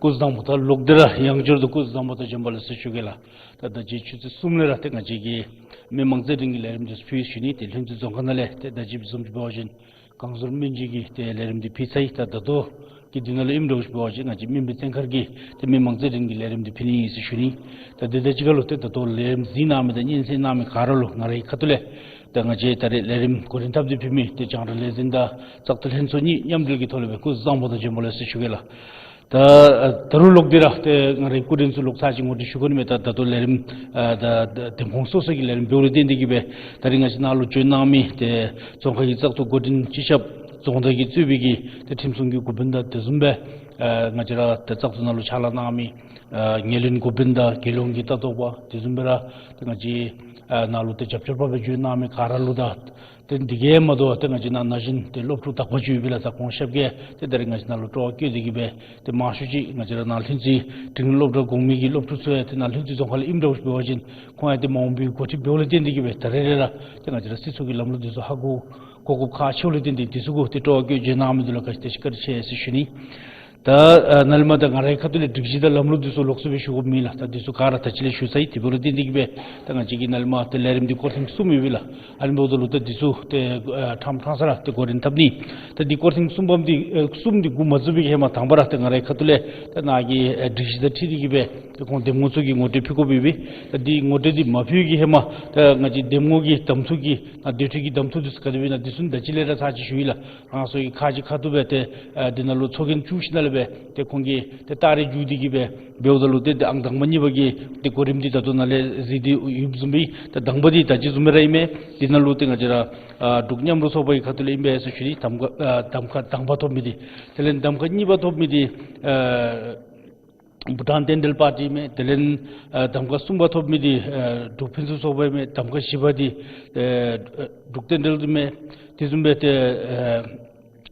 སྐུ་གཟུགས་བཟང་པོ་དང་ལོག་སྟེ་ར་ཡང་བསྐྱར་དུ་སྐུ་གཟུགས་བཟང་པོ་དང་བྱོན་པ་ལེགས་སོ་ཞུ་གེ་ལགས། ད་ད་ཅི་ཆུ་ཚོད་གསུམ་ལས་ར་ཏེ་ང་བཅས་ཀྱིས་མི་མང་རྩོད་འགྲན་གྱི་ལས་རིམ་འདི་ཚུ་ཕུལ་ཞུ་ནི། ཏེ་ལྷུན་རྩེ་རྫོང་ཁག་ནང་ལས་ཏེ་ད་ཅི་བཟུམ་ཅིག་འབད་བ་ཅིན་གངས་ཟུར་སྨན་རྩིས་ཀྱི་ཏེ་ལས་རིམ་འདི་ཕུལ་ཚར་ཡི། ད་ད་ལྟོ་གི་འདི་ནང་ལུ་ཨིནམ་འདྲཝ་ཅིག་འབད་བ་ཅིན་ང་བཅས་སྨན་པའི་བཙན་མཁར་གྱི་ཏེ་མི་མང་རྩོད་འགྲན་གྱི་ལས་རིམ་འདི་ཕུལ་ནི་ཨིན་ཟེར་ཞུ་ནི། ད་དེ་དང་གཅིག་ཁར་ལུ་ཏེ་ད་ལྟོ་ལས་རིམ་གཟིགས་གནང་མི་དང་སྙན་གསན་གནང་མི་ག་ར་ལུ་ང་རའི་ཁ་ཐུག་ལས་ད་ང་བཅས་ད་རེས་ལས་རིམ་འགོ་འདྲེན་འཐབ་སྟེ་ཕུལ་མི་ཏེ་རྒྱང་བསྒྲགས་ལས་འཛིན་དང་བཙག་འཐུ་ལྷན་ཚོགས་གཉིས་མཉམ་འབྲེལ་གྱི་ཐོག་ལས་སྦེ་སྐུ་གཟུགས་བཟང་པོ་དང་བྱོན་པ་ལེགས་སོ་ཞུ་གེ་ལགས། ད་ད་རུང་ལོག་སྟེ་ར་ཏེ་ང་རའི་སྐུ་མགྲོན་ཚུ་ལོག་ཚར་ཅིག་ངོ་སྤྲོད་ཞུ་དགོ་ནི་མས། ད་ད་ལྟོ་ལས་རིམ་ཨ་ད་ད་འདེམས་ཁོངས་སོ་སོ་གི་ལས་རིམ་འབདཝ་ལས་བརྟེན་ཏེ་གི་སྦེ་ད་རིས་ང་བཅས་ནཱ་ལུ་བྱོན་གནང་མི་ཏེ་རྫོང་ཁག་གི་བཙག་འཐུ་འགོ་འདྲེན་སྤྱི་ཁྱབ་རྫོང་བདག་གིས་གཙོས་པའི་གི་ཏེ་ཁྲིམས་སྲུང་གི་འགོ་དཔོན་དང་དེ་བཟུམ་སྦེ་ཨ་ང་བཅས་ར་ཏེ་བཙག་འཐུ་ནང་ལུ་ཕྱག་ལཱ་གནང་མི་ཨ་ངོས་ལེན་འགོ་དཔོན་དང་རྒྱལ་ཡོངས་ཀྱི་ལྟ་རྟོག་པ་དེ་བཟུམ་སྦེ་ར་ཏེ་ང་བཅས་ཨ་ནཱ་ལུ་ཏེ་རྒྱབ་སྐྱོར་པ་སྦེ་བྱོན་གནང་མི་ག་ར་ལུ་དང་ཏེ་འདི་གིས་མ་དོ་ཏེ་ང་བཅས་ནཱ་ན་གཞོན་ཏེ་སློབ་ཕྲུག་དག་པ་ཅིག་ཡོད་པས་ལགས། ད་ཁོང་ཤབ་གིས་ཏེ་ད་རིས་ང་བཅས་ནཱ་ལུ་སྤྲོ་བ་བསྐྱེད་དེ་གི་སྦེ་ཏེ་མང་ཤོས་ཅིག་ང་བཅས་ར་ནཱ་ལྷུན་རྩེ་འབྲིང་སློབ་གྲྭ་གོང་མའི་གི་སློབ་ཕྲུག་ཚུ་ཡང་ཏེ་ནཱ་ལྷུན་རྩེ་རྫོང་ཁག་ལས་ཨིནམ་འདྲཝ་ཅིག་འབད་བ་ཅིན་ཁོང་ཡང་ཏེ་མ་འོངས་པའི་འགོ་ཁྲིདཔ་འབདཝ་ལས་བརྟེན་ཏེ་གི་སྦེ་ད་རེས་རེ་ར་ཏེ་ང་བཅས་ར་སྲིད་ཚོགས་ཀྱི་ལམ་ལུགས་འདི་ཚུ་ཧ་གོ་གོ་སྐབས་ཁག་ཆེཝ་ལས་བརྟེན་ཏེ་འདི་ཚུ་གུ་ཏེ་སྤྲོ་བ་བསྐྱེད་བྱོན་གནང་མི་འདི་ལུ་ག་ཅི་དེ་ཅིག་བཀའ་དྲིན་ཆེ་ཟེར་ཞུ་ནི། ད་ཨ་ནཱ་ལས་མར་ད་ང་རའི་ཁ་ཐུག་ལས་སྒྲིག་གཞི་དང་ལམ་ལུགས་འདི་ཚུ་ལོགས་སུ་སྦེ་ཞུ་དགོཔ་མེད་ལགས། ད་འདི་ཚུ་ག་ར་ད་ཅི་ལས་ཞུ་ཚར་ཡི། དེ་འབདཝ་ལས་བརྟེན་ཏེ་གི་སྦེ་ད་ང་བཅས་ཀྱིས་ནཱ་ལས་མར་ཏེ་ལས་རིམ་འདི་སྐོར་ཐེངས་གསུམ་ཡོད་པས་ལགས། ཨ་ནི་འབདཝ་ད་ལུ་ད་འདི་ཚུ་ཏེ་ཨ་ཕྲང་ཕྲང་ས་ར་ཏེ་འགོ་འདྲེན་འཐབ་ནི། ད་འདི་སྐོར་ཐེངས་གསུམ་པམ་འདི་ཨ་གསུམ་འདི་འགོ་མ་བཙུགས་པའི་གི་ཧེ་མ་དང་པ་ར་ཏེ་ང་རའི་ཁ་ཐུག་ལས་ད་ནཱ་གི་ཨ་སྒྲིག་གཞི་དང་འཁྲིལ་ཏེ་གི་སྦེ་ཏེ་ཁོང་འདེམས་ངོ་ཚུ་གི་ངོ་སྤྲོད་ཕུལ་དགོཔ་ཡོད་པས། ད་འདི་ངོ་སྤྲོད་འདི་མ་ཕུལ་བའི་གི་ཧེ་མ་ད་ང་བཅས་འདེམས་ངོ་གི་གདམ་འཐུ་གི་ནཱ་སྡེ་འཁྲུག་གི་གདམ་འཐུ་འདི་ཚུ་ག་དེ་སྦེ་ཨིན་ན་འདི་ཚུ་ད་ཅི་ལས་ར་ཚར་ཅིག་ཞུ་ཡི་ལགས། རང་སོའི་ཁ་གཅིག་ཁ་ཐུག་སྦེ་ཏེ་ཨ་འདི་ནང་ལུ་ཚོགས་རྒྱན་བཙུགས་ཞིནམ་ལས་སྦེ་ཏེ་ཁོང་གིས་ཏེ་ད་རེས་མཇུག་སྡུད་ཀྱི་སྦེ་འབདཝ་ད་ལུ་ཏེ་ཏེ་ཨང་དང་པ་གཉིས་པ་གི་ཏེ་གོ་རིམ་འདི་ད་ལྟོ་ནཱ་ལས་གཟིགས་ཏེ་ཡོདཔ་བཟུམ་སྦེ་ད་དང་པ་འདི་ད་ཅི་བཟུམ་སྦེ་ར་ཨིན་མས། འདི་ནང་ལུ་ཏེ་ང་བཅས་ར་ཨ་འབྲུག་མཉམ་རུབ་ཚོགས་པ་གི་ཁ་ཐུག་ལས་ཨིན་པས་ཟེར་ཞུ་ནི། གདམ་ཁ་ཨ་གདམ་ཁ་དང་པ་ཐོབ་མི་འདི་དེ་ལས་གདམ་ཁ་གཉིས་པ་ཐོབ་མི་འདི་ཨ་བྷུ་ཊཱན་བསྟན་འབྲེལ་པར་ཊི་ཨིན་མས། དེ་ལས་ཨ་གདམ་ཁ་གསུམ་པ་ཐོབ་མི་འདི་ཨ་འབྲུག་ཕུན་སུམ་ཚོགས་པ་ཨིན་མས། གདམ་ཁ་བཞི་པ་འདི་ཨ་འབྲུག་བསྟན་འབྲེལ་ཨིན་མས། དེ་བཟུམ་སྦེ་ཏེ་ཨ་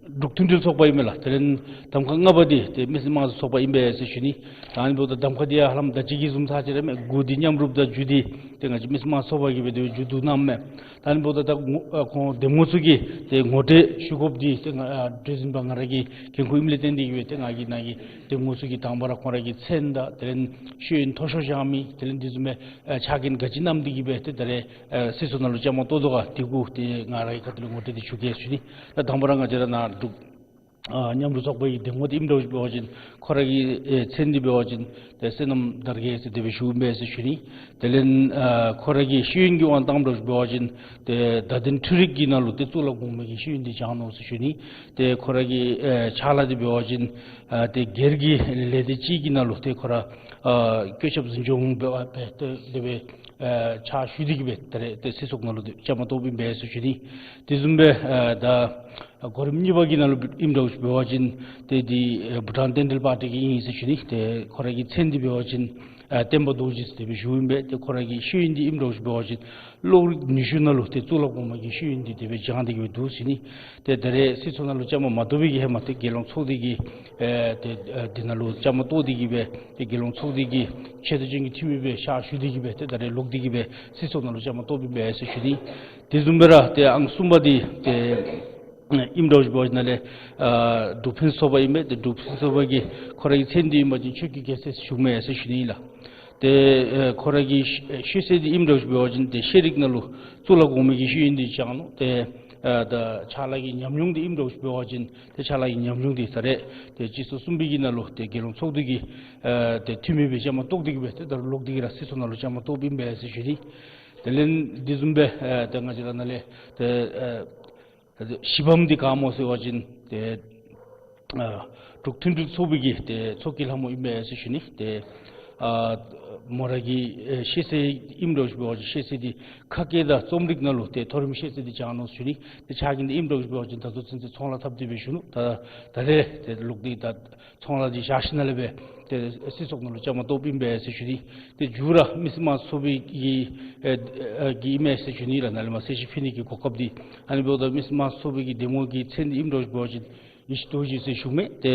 འབྲུག་མཐུན་སྒྲིལ་ཚོགས་པ་ཨིན་མས་ལགས། དེ་ལས་གདམ་ཁ་ལྔ་པ་འདི་ཏེ་མི་སེར་དམངས་གཙོ་ཚོགས་པ་ཨིན་པས་ཟེར་ཞུ་ནི། ད་ཨ་ནི་འབདཝ་ད་གདམ་ཁ་འདི་ཡང་ཧ་ལམ་ད་ཅི་གི་བཟུམ་ཚར་ཅིག་ར་མས། དགུ་འདི་མཉམ་རུབ་དང་བཅུ་འདི་ཏེ་ང་བཅས་མི་སེར་དམངས་གཙོ་ཚོགས་པ་གིས་སྦེ་ཏེ་མཇུག་བསྡུ་གནངམ་མས། ད་ཨ་ནི་འབདཝ་ད་ད་ངོ་ཨ་ཁོང་འདེམས་ངོ་ཚུ་གིས་ཏེ་ངོ་སྤྲོད་ཞུ་དགོཔ་འདི་ཏེ་ང་ཨ་གྲོས་འཛིན་པ་ང་ར་གི་འགན་ཁུར་ཨིནམ་ལས་བརྟེན་ཏེ་གི་སྦེ་ཏེ་ང་གིས་ནཱ་གི་འདེམས་ངོ་ཚུ་གི་དང་པ་ར་ཁོང་ར་གི་མཚན་དང་དེ་ལས་ཤེས་ཡོན་མཐོ་ཤོས་བཞག་མི་དེ་ལས་འདི་བཟུམ་སྦེ་ཨ་ཕྱག་འགན་ག་ཅི་གནངམ་འདི་གི་སྦེ་ཏེ་ད་རེས་ཨ་སྲིད་ཚོགས་ནང་ལུ་བཅའ་མར་གཏོགས་དོ་ག་འདི་གུ་ཏེ་ང་ར་གི་ཁ་ཐུག་ལས་ངོ་སྤྲོད་འདི་ཞུ་གེ་ཟེར་ཞུ་ནི། ད་དང་པ་ར་ང་བཅས་ར་ནཱ་འབྲུག་ཨ་མཉམ་རུབ་ཚོགས་པ་གི་འདེམས་ངོ་འདི་ཨིནམ་འདྲཝ་ཅིག་འབད་བ་ཅིན་ཁོ་ར་གི་ཨེ་མཚན་འདི་འབད་བ་ཅིན་ཏེ་བསོད་ནམས་དར་རྒྱས་ཟེར་དེ་སྦེ་ཞུཝ་ཨིན་པས་ཟེར་ཞུ་ནི། དེ་ལས་ཨ་ཁོ་ར་གི་ཤེས་ཡོན་གྱི་དབང་བཏངམ་འདྲཝ་ཅིག་འབད་བ་ཅིན་ཏེ་བརྡ་དོན་འཕྲུལ་རིག་གི་ནང་ལུ་ཏེ་གཙུག་ལག་གོང་མའི་གི་ཤེས་ཡོན་འདི་སྦྱངས་ནུག་ཟེར་ཞུ་ནི། ཏེ་ཁོ་ར་གི་ཨེ་ཕྱག་ལཱ་འདི་འབད་བ་ཅིན་ཨ་ཏེ་སྒེར་གྱི་ལས་སྡེ་ཅིག་གི་ནང་ལུ་ཏེ་ཁོ་ར་ཨ་བཀོད་ཁྱབ་འཛིན་སྐྱོང་འབད་བ་སྦེ་ཏེ་དེ་སྦེ་ཨ་ཕྱག་ཞུ་སྟེ་གི་སྦེ་ད་རེས་ཏེ་སྲིད་ཚོགས་ནང་ལུ་ཏེ་བཅའ་མར་གཏོགསཔ་ཨིན་པས་ཟེར་ཞུ་ནི། དེ་བཟུམ་སྦེ་ཨ་ད་གོ་རིམ་གཉིས་པ་གི་ནང་ལུ་ཨིནམ་འདྲཝ་ཅིག་འབད་བ་ཅིན་ཏེ་འདི་ཨ་བྷུ་ཊཱན་བསྟན་འབྲེལ་པར་ཊི་གི་ཨིན་ཟེར་ཞུ་ནི། ཏེ་ཁོ་ར་གི་མཚན་འདི་འབད་བ་ཅིན་ཨ་བསྟན་པ་རྡོ་རྗེ་ཟེར་དེ་སྦེ་ཞུཝ་ཨིན་པས། ཏེ་ཁོ་ར་གི་ཤེས་ཡོན་འདི་ཨིནམ་འདྲཝ་ཅིག་འབད་བ་ཅིན་གློག་རིག་ནུས་ཤུགས་ནང་ལུ་ཏེ་གཙུག་ལག་གོང་མ་གི་ཤེས་ཡོན་འདི་དེ་སྦེ་སྦྱངས་ཏེ་གི་སྦེ་འདུག་ཟེར་ནི། ཏེ་ད་རེས་སྲིད་ཚོགས་ནང་ལུ་བཅའ་མར་མ་གཏོགས་པའི་གི་ཧེ་མ་ཏེ་རྒྱལ་ཡོངས་ཚོགས་སྡེ་གི་ཨེ་ཏེ་ཨེ་འདི་ནང་ལུ་བཅའ་མར་གཏོགས་ཏེ་གི་སྦེ་ཏེ་རྒྱལ་ཡོངས་ཚོགས་སྡེ་གི་ཆེ་མཐོ་ཅན་གྱི་འཐུས་མི་སྦེ་ཕྱག་ཞུ་སྟེ་གི་སྦེ་ཏེ་ད་རེས་ལོག་སྟེ་གི་སྦེ་སྲིད་ཚོགས་ནང་ལུ་བཅའ་མར་གཏོགསཔ་ཨིན་པས་ཟེར་ཞུ་ནི། དེ་བཟུམ་སྦེ་ར་ཏེ་ཨང་གསུམ་པ་འདི་ཏེ་ཨིནམ་འདྲཝ་ཅིག་འབད་བ་ཅིན་ནཱ་ལས་ཨ་འབྲུག་ཕུན་སུམ་ཚོགས་པ་ཨིན་པས། ཏེ་འབྲུག་ཕུན་སུམ་ཚོགས་པ་གི་ཁོ་ར་གི་མཚན་འདི་ཨིན་པ་ཅིན་ཆོས་ཀྱི་རྒྱལ་མཚན་ཟེར་ཞུཝ་མས་ཟེར་ཞུ་ནི་ཨིན་ལགས། ཏེ་ཨེ་ཁོ་ར་གི་ཤེས་ཤེས་ཚད་འདི་ཨིནམ་འདྲཝ་ཅིག་འབད་བ་ཅིན་ཏེ་ཤེས་རིག་ནང་ལུ་གཙུག་ལག་གོང་མའི་གི་ཤེས་ཡོན་འདི་སྦྱང་ནུག། ཏེ་ཨ་ད་ཕྱག་ལཱ་གི་ཉམས་མྱོང་འདི་ཨིནམ་འདྲཝ་ཅིག་འབད་བ་ཅིན་ཏེ་ཕྱག་ལཱ་གི་ཉམས་མྱོང་འདི་ད་རེས་ཏེ་སྤྱི་ཚོགས་གསུམ་པའི་གི་ནང་ལུ་ཏེ་རྒྱལ་ཡོངས་ཚོགས་འདུ་གི་ཨ་ཏེ་འཐུས་མི་སྦེ་བཅའ་མར་གཏོགས་ཏེ་གི་སྦེ་ཏེ་ད་ལོག་སྟེ་གི་ར་སྲིད་ཚོགས་ནང་ལུ་བཅའ་མར་གཏོགསཔ་ཨིན་པས་ཟེར་ཞུ་ནི། དེ་ལས་དེ་བཟུམ་སྦེ་ཨ་ཏེ་ང་བཅས་ར་ནཱ་ལས་ཏེ་ཨ་ཨ་ཏེ་གཞི་བམ་འདི་ག་སྨོ་ཟེར་བ་ཅིན་ཏེ་ཨ་འབྲུག་མཐུན་འབྲེལ་ཚོགས་པའི་གི་ཏེ་ཚོགས་ཀྱི་ལྷ་མོ་ཨིན་པས་ཟེར་ཞུ་ནི། ཏེ་ཨ་མོ་ར་གི་ཨེ་ཤེས་ཚད་ཨིནམ་འདྲཝ་ཅིག་འབད་བ་ཅིན་ཤེས་ཚད་འདི་ཁ་སྐད་དང་རྩོམ་རིག་ནང་ལུ་ཏེ་མཐོ་རིམ་ཤེས་ཚད་འདི་སྦྱང་ནུག་ཟེར་ཞུ་ནི། ཏེ་ཕྱག་འགན་འདི་ཨིནམ་འདྲཝ་ཅིག་འབད་བ་ཅིན་ད་ལྟོ་ཚུན་ཚོད་ཚོང་ལཱ་འཐབ་སྟེ་སྦེ་བཞུགས་ནུག། ད་ད་རེས་ཏེ་ལོག་སྟེ་ད་ཚོང་ལཱ་འདི་བཞག་ཞིནམ་ལས་སྦེ་ཏེ་སྲིད་ཚོགས་ནང་ལུ་བཅའ་མར་གཏོགསཔ་ཨིན་པས་ཟེར་ཞུ་ནི། ཏེ་མཇུག་ར་མི་སེར་དམངས་གཙོ་ཚོགས་པའི་གི་ཨེ་ཨེ་གི་ཨིན་མས་ཟེར་ཞུ་ནི་ལགས། ནཱ་ལས་མར་གསལ་བཤད་ཕུལ་ནི་གི་གོ་སྐབས་འདི་ཨ་ནི་འབདཝ་ད་མི་སེར་དམངས་གཙོ་ཚོགས་པའི་གི་འདེམས་ངོ་གི་མཚན་འདི་ཨིནམ་འདྲཝ་ཅིག་འབད་བ་ཅིན་ཡེ་ཤེས་རྡོ་རྗེ་ཟེར་ཞུཝ་མས། ཏེ་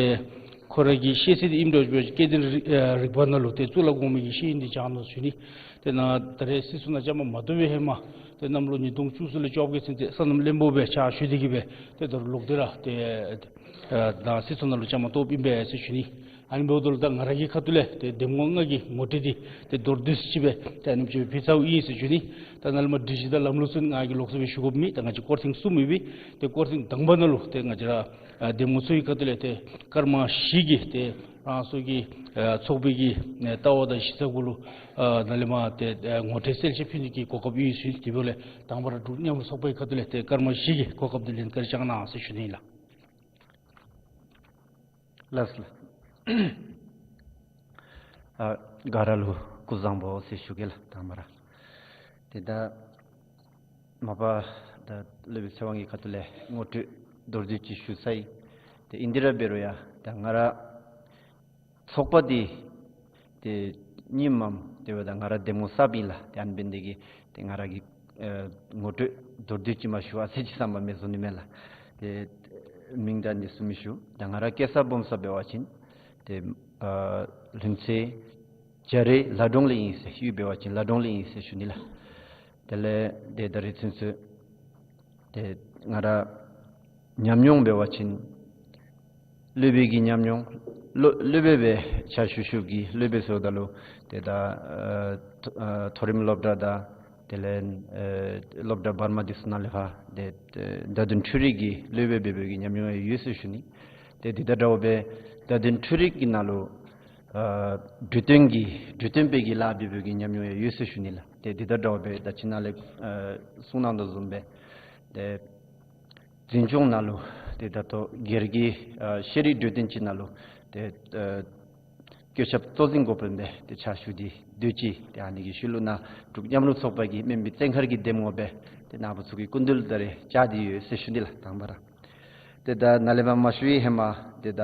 ཁོ་ར་གི་ཤེས་ཚད་འདི་ཨིནམ་འདྲཝ་ཅིག་འབད་བ་ཅིན་སྐྱེ་ལྡན་རིག་ཨེ་རིག་པ་ནང་ལུ་ཏེ་གཙུག་ལག་གོང་མའི་གི་ཤེས་ཡོན་འདི་སྦྱང་ནུག་ཟེར་ཞུ་ནི། ཏེ་ནཱ་ད་རེས་སྲིད་ཚོགས་ནང་བཅའ་མར་མ་གཏོགས་པའི་ཧེ་མ་ཏེ་གནམ་ལོ་ཉིས་སྟོང་བཅུ་གསུམ་ལས་བཅོ་བརྒྱད་ཚུན་ཚོད་སོ་ནམ་བློན་པོ་སྦེ་ཕྱག་ཞུ་སྟེ་གི་སྦེ་ཏེ་ད་རུང་ལོག་སྟེ་ར་ཏེ་ཨ་ད་སྲིད་ཚོགས་ནང་ལུ་བཅའ་མར་གཏོགསཔ་ཨིན་པས་ཟེར་ཞུ་ནི། ཨ་ནི་འབདཝ་ད་ལུ་ད་ང་ར་གི་ཁ་ཐུག་ལས་ཏེ་འདེམས་ངོ་ལྔ་གི་ངོ་སྤྲོད་འདི་ཏེ་མདོར་བསྡུས་ཅིག་སྦེ་ཏེ་ཨ་ནེམ་ཅིག་སྦེ་ཕུལ་ཚརཝ་ཨིན་ཟེར་ཞུ་ནི། ད་ནཱ་ལས་མར་སྒྲིག་གཞི་དང་ལམ་ལུགས་ཚུ་ང་གིས་ལོགས་སུ་སྦེ་ཞུ་དགོཔ་མེད། ད་ང་བཅས་སྐོར་ཐེངས་གསུམ་ཡོད་པས། ཏེ་སྐོར་ཐེངས་དང་པ་ནང་ལུ་ཏེ་ང་བཅས་ར་ཨ་འདེམས་ངོ་ཚུ་གི་ཁ་ཐུག་ལས་ཏེ་སྐར་མ་བཞི་གི་ཏེ་རང་སོའི་གི་ཨ་ཚོགས་པའི་གི་ཨ་ལྟ་བ་དང་གཞི་རྩ་གུ་ལུ་ཨ་ནཱ་ལས་མར་ཏེ་ཨ་ངོ་སྤྲོད་གསལ་བཤད་ཕུལ་ནི་གི་གོ་སྐབས་ཡོད་ཟེར་ཞུ་ནི། དེ་འབདཝ་ལས་དང་པ་ར་འབྲུག་མཉམ་རུབ་ཚོགས་པའི་ཁ་ཐུག་ལས་ཏེ་སྐར་མ་བཞི་གི་གོ་སྐབས་འདི་ལེན་བཀའ་དྲིན་བསྐྱང་གནང་ཟེར་ཞུ་ནི་ལགས། ལགས་སོ་ལགས། ཨ་ག་ར་ལུ་སྐུ་གཟུགས་བཟང་པོ་ཟེར་ཞུ་གེ་ལགས། དང་པ་ར་ཏེ་ད་མ་པ་ད་སློབ་དཔོན་ཚེ་དབང་གི་ཁ་ཐུག་ལས་ངོ་སྤྲོད་མདོར་བསྡུས་ཅིག་ཞུ་ཚར་ཡི། ཏེ་ཨིན་དེ་ར་འབད་རུང་ཡང་ད་ང་ར་ཚོགས་པ་འདི་ཏེ་རྙིངམ་མས། དེ་འབདཝ་ད་ང་ར་འདེམས་ངོ་གསརཔ་ཨིན་ལགས། ཏེ་ཨ་ནི་འབད་ནི་དེ་གིས་ཏེ་ང་ར་གི་ཨེ་ངོ་སྤྲོད་མདོར་བསྡུས་ཅིག་མ་ཞུ་བར་ཟེར་ཅིག་བསམ་པ་མེད་བཟོ་ནི་མས་ལགས། ཏེ་མིང་དང་གནས་ཚུལ་མི་ཞུ། ད་ང་ར་སྐྱེས་ས་སྦོམ་ས་འབད་བ་ཅིན་ཏེ་ཨ་ལྷུན་རྩེ་རྒྱ་རི་ལ་གྲོང་ལས་ཨིན་ཟེར། ཡུལ་འབད་བ་ཅིན་ལ་གྲོང་ལས་ཨིན་ཟེར་ཞུ་ནི་ལགས། དེ་ལས་ཏེ་ད་རེས་ཚུན་ཚོད་ཏེ་ང་ར་ཉམས་མྱོང་འབད་བ་ཅིན་སློབ་དཔོན་གྱི་ཉམས་མྱོང་སློབ་སློབ་དཔོན་སྦེ་ཕྱག་ཞུ་ཞུཝ་གི་སློབ་དཔོན་ཟེརཝ་ད་ལུ་ཏེ་ད་ཨ་མཐོ་ཨ་མཐོ་རིམ་སློབ་གྲྭ་དང་དེ་ལས་ཨ་སློབ་གྲྭ་བར་མ་འདི་ཚུ་ནང་ལས་ཕར་ཏེ་ཨ་བརྡ་དོན་འཕྲུལ་རིག་གི་སློབ་དཔོན་འབད་བའི་གི་ཉམས་མྱོང་ཡང་ཡོད་ཟེར་ཞུ་ནི། ཏེ་འདི་དང་འདྲཝ་སྦེ་བརྡ་དོན་འཕྲུལ་རིག་གི་ནང་ལུ་ཨ་འབྲུག་སྟོན་གྱི་འབྲུག་སྟོན་པའི་གི་ལཱ་འབད་བའི་གི་ཉམས་མྱོང་ཡང་ཡོད་ཟེར་ཞུ་ནི་ལགས། ཏེ་འདི་དང་འདྲཝ་སྦེ་ད་ཅི་ནཱ་ལས་ཨ་གསུང་གནང་དོ་བཟུམ་སྦེ་ཏེ་འཛིན་སྐྱོང་ནང་ལུ་ཏེ་ད་ལྟོ་སྒེར་གྱི་ཨ་ཤེས་རིག་འབྲུག་སྟོན་ཅིག་ནང་ལུ་ཏེ་ཨ་བཀོད་ཁྱབ་གཙོ་འཛིན་འགོ་དཔོན་སྦེ་ཏེ་ཕྱག་ཞུ་སྟེ་སྡོད་ཅི། ཏེ་ཨ་ནི་གི་ཤུལ་ལུ་ནཱ་འབྲུག་མཉམ་རུབ་ཚོགས་པ་གི་སྨན་པའི་བཙན་མཁར་གྱི་འདེམས་ངོ་སྦེ་ཏེ་ནཱ་བུ་ཚུ་གི་སྐུ་མདུན་ལུ་ད་རེས་བཅར་ཏེ་ཡོད་ཟེར་ཞུ་ནི་ལགས། དང་པ་ར་ཏེ་ད་ནཱ་ལས་ཕར་མ་ཞུ་བའི་ཧེ་མ་ཏེ་ད་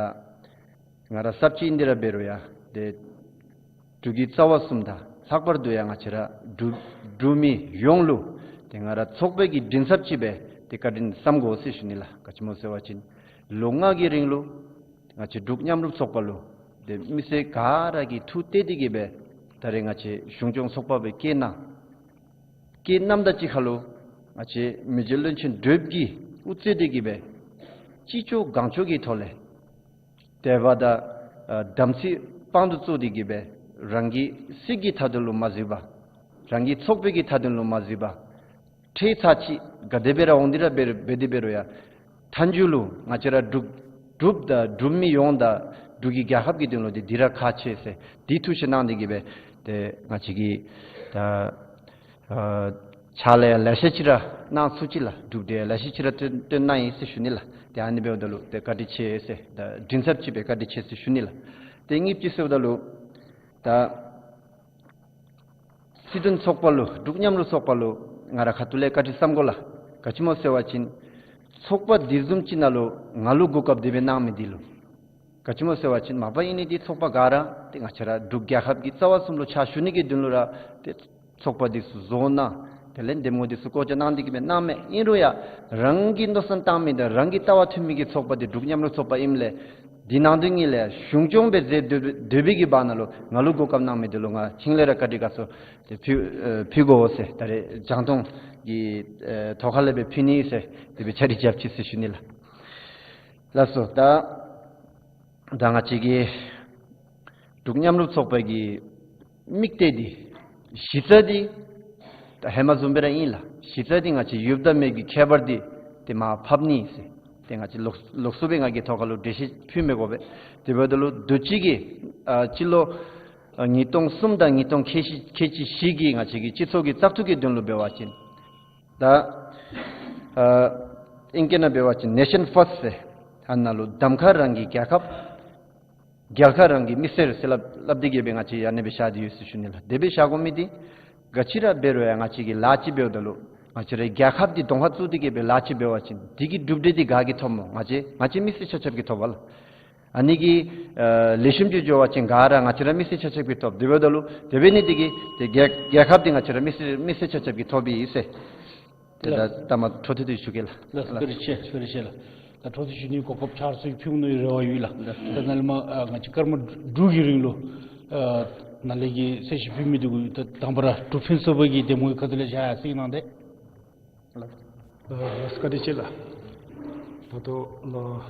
ང་ར་གསརཔ་ཅིག་ཨིན་དེ་ར་འབད་རུང་ཡང་ཏེ་འབྲུག་གི་རྩ་བ་གསུམ་དང་ལྷག་པར་དུ་ཡང་ང་བཅས་ར་འབྲུག་འབྲུག་མི་ཡོངས་ལུ་ཏེ་ང་ར་ཚོགས་པའི་གི་མགྲིན་ཚབ་ཅིག་སྦེ་ཏེ་བཀའ་དྲིན་བསམ་དགོ་ཟེར་ཞུ་ནི་ལགས། ག་ཅི་སྨོ་ཟེར་བ་ཅིན་ལོ་ལྔ་གི་རིང་ལུ་ང་བཅས་འབྲུག་མཉམ་རུབ་ཚོགས་པ་ལུ་ཏེ་མི་སེར་ག་ར་གིས་ཐུགས་གཏད་དེ་གི་སྦེ་ད་རེས་ང་བཅས་གཞུང་སྐྱོང་ཚོགས་པ་སྦེ་བཀོད་གནང་། བཀོད་གནངམ་དང་གཅིག་ཁར་ལུ་ང་བཅས་མི་རྗེ་བློན་ཆེན་དྲུག་གིས་དབུ་གཙོས་ཏེ་གི་སྦེ་ཅི་ལྕོགས་གང་ལྕོགས་ཀྱི་ཐོག་ལས་དད་པ་དང་ཨ་དམ་ཚིག་དཔང་དུ་བཙུགས་ཏེ་གི་སྦེ་རང་གི་སྲིད་ཀྱི་མཐའ་དོན་ལུ་མ་གཟིགས་པར་རང་གི་ཚོགས་པའི་གི་མཐའ་དོན་ལུ་མ་གཟིགས་པར་ཁྲལ་ཚར་ཅིག་ག་དེ་སྦེ་ར་འོང་སྟེ་ར་འབད་འབད་དེ་འབད་རུང་ཡང་མཐའ་མཇུག་ལུ་ང་བཅས་ར་འབྲུག་འབྲུགཔ་དང་འབྲུག་མི་ཡོངས་དང་འབྲུག་གི་རྒྱལ་ཁབ་ཀྱི་དོན་ལུ་ཏེ་འདི་ར་ཁག་ཆེ་ཟེར་འདི་ཐུགས་བཞེས་གནང་སྟེ་གི་སྦེ་ཏེ་ང་བཅས་ཀྱིས་ད་ཨ་ཕྱག་ལཱ་ཡང་ལེ་ཤ་ཅིག་ར་གནང་ཚུགས་ཅི་ལགས། འབྲུག་འབྲེལ་ཡང་ལེ་ཤ་ཅིག་ར་བཏོན་བཏོན་གནང་ཡི་ཟེར་ཞུ་ནི་ལགས། ཏེ་ཨ་ནི་འབདཝ་ད་ལུ་ཏེ་བཀའ་དྲིན་ཆེ་ཟེར་ད་མགྲིན་ཚབ་ཅིག་སྦེ་བཀའ་དྲིན་ཆེ་ཟེར་ཞུ་ནི་ལགས། ཏེ་གཉིས་པ་ཅིག་ཟེརཝ་ད་ལུ་ད་སྲིད་དོན་ཚོགས་པ་ལུ་འབྲུག་མཉམ་རུབ་ཚོགས་པ་ལུ་ང་ར་ཁ་ཐུག་ལས་བཀའ་དྲིན་བསམ་དགོ་ལགས། ག་ཅི་སྨོ་ཟེར་བ་ཅིན་ཚོགས་པ་འདི་བཟུམ་ཅིག་ནང་ལུ་ང་ལུ་གོ་སྐབས་འདི་སྦེ་གནང་མི་འདི་ལུ་ག་ཅི་སྨོ་ཟེར་བ་ཅིན་མ་པ་ཨིན་ནི་འདི་ཚོགས་པ་ག་ར་ཏེ་ང་བཅས་ར་འབྲུག་རྒྱལ་ཁབ་ཀྱི་རྩ་བ་གསུམ་ལུ་ཕྱག་ཞུ་ནི་གི་དོན་ལུ་ར་ཏེ་ཚོགས་པ་འདི་ཚུ་བཟོ་གནང་དེ་ལས་འདེམས་ངོ་འདི་ཚུ་བཀོད་རྒྱ་གནང་སྟེ་གི་སྦེ་གནངམ་མས། ཨིན་རུང་ཡང་རང་གི་མནོ་བསམ་བཏང་མི་དང་རང་གི་ལྟ་བ་མཐུན་མི་གི་ཚོགས་པ་འདི་འབྲུག་མཉམ་རུབ་ཚོགས་པ་ཨིནམ་ལས་འདི་ནང་དོན་ངེས་ལས་གཞུང་སྐྱོང་སྦེ་མཛད་སྡོད་སྡོད་པའི་གི་བར་ན་ལུ་ང་ལུ་གོ་སྐབས་གནང་མི་འདི་ལུ་ང་ཧིང་ལས་ར་བཀའ་དྲིན་དགའ་ཚོར་ཏེ་ཕུལ་ཨེ་ཕུལ་དགོ་ཟེར་ད་རེས་རྒྱང་མཐོང་གི་ཨེ་ཐོག་ཁ་ལས་སྦེ་ཕུལ་ནི་ཟེར་དེ་སྦེ་ཕྱག་བྲིས་རྐྱབ་ཅི་ཟེར་ཞུ་ནི་ལགས། ལགས་སོ། ད་ད་ང་བཅས་ཀྱི་འབྲུག་མཉམ་རུབ་ཚོགས་པ་གི་ དམིགས་གཏད་འདི་གཞི་རྩ་འདི་ད་ཧེ་མ་བཟུམ་སྦེ་ར་ཨིན་ལགས། གཞི་རྩ་འདི་ང་བཅས་ཡོདཔ་དང་མེདཔ་ཀྱི་ཁྱད་པར་འདི་ཏེ་མར་ཕབ་ནི་ཟེར། ཏེ་ང་བཅས་ལོགས་ལོགས་སུ་སྦེ་ང་གིས་ཐོག་ཁ་ལུ་འགྲེལ་བཤད་ཕུལ་མི་དགོ་པས། དེ་འབདཝ་ད་ལུ་དུས་ཅི་གི་ཨ་སྤྱི་ལོ་ཨ་ཉིས་སྟོང་གསུམ་དང་ཉིས་སྟོང་ཁལ་གཅིག་ཁལ་གཅིག་བཞི་གི་ང་བཅས་ཀྱི་སྤྱི་ཚོགས་ཀྱི་བཙག་འཐུ་གི་དོན་ལུ་འབད་བ་ཅིན་ད་ཨ་ཨིང་སྐད་ནང་འབད་བ་ཅིན་Nation First ཟེར། ཨ་ནཱ་ལུ་གདམ་ཁ་རང་གི་རྒྱལ་ཁབ། རྒྱལ་ཁ་རང་གི་མི་སེར་ཟེར་སླབ་སླབ་སྟེ་གི་སྦེ་ང་བཅས་ཨ་ནི་སྦེ་བཞག་སྟེ་ཡོད་ཟེར་ཞུ་ནི་ལགས། དེ་སྦེ་བཞག་དགོ་མི་འདི་ག་ཅི་ར་འབད་རུང་ཡང་ང་བཅས་ཀྱིས་ལཱ་ཅིག་འབདཝ་ད་ལུ་ང་བཅས་རའི་རྒྱལ་ཁབ་འདི་གདོང་ཁར་བཙུགས་ཏེ་གི་སྦེ་ལཱ་ཅིག་འབད་བ་ཅིན་འདི་གི་གྲུབ་འབྲས་འདི་ག་གིས་ཐོབ་སྨོ། ང་བཅས་ང་བཅས་མི་སེར་ཆ་ཁྱབ་ཀྱིས་ཐོབ་པས་ལགས། ཨ་ནི་གི་ཨ་ལེགས་ཤོམ་ཅིག་འགྱོ་བ་ཅིན་ག་ར་ང་བཅས་ར་མི་སེར་ཆ་ཁྱབ་ཀྱིས་ཐོབ། དེ་འབདཝ་ད་ལུ་དེ་འབད་ནི་འདི་གིས་ཏེ་རྒྱལ་རྒྱལ་ཁབ་འདི་ང་བཅས་ར་མི་སེར་མི་སེར་ཆ་ཁྱབ་ཀྱིས་ཐོབ་ཨིན་ཟེར། ཏེ་ད་ལགས། ལྟ་མ་འཕྲོ་མཐུད་དེ་ཞུ་གེ་ལགས། ལགས། བཀའ་དྲིན་ཆེ། བཀའ་དྲིན་ཆེ་ལགས། ད་འཕྲོ་མཐུད་ཞུ་ནི་གོ་སྐབས་ཆགས་སོང་ཡི། ཕུལ་ནི་རེ་བ་ཡོད་ལགས། ལགས། ད་ནཱ་ལས་མར་ཨ་ང་བཅས་སྐར་མ་དྲུག་གི་རིང་ལུ་ཨ་ནཱ་ལས་ཀྱི་གསལ་བཤད་ཕུལ་མི་འདི་གུ་ད་དང་པ་ར་འབྲུག་ཕུན་ཚོགས་པའི་གི་གདམ་ངོ་གི་ཁ་ཐུག་ལས་བཞག་ཡར་གཟིགས་གནང་སྟེ། ལགས། ལགས་སོ། བཀའ་དྲིན་ཆེ་ལགས། ད་ལྟོ་ལགས་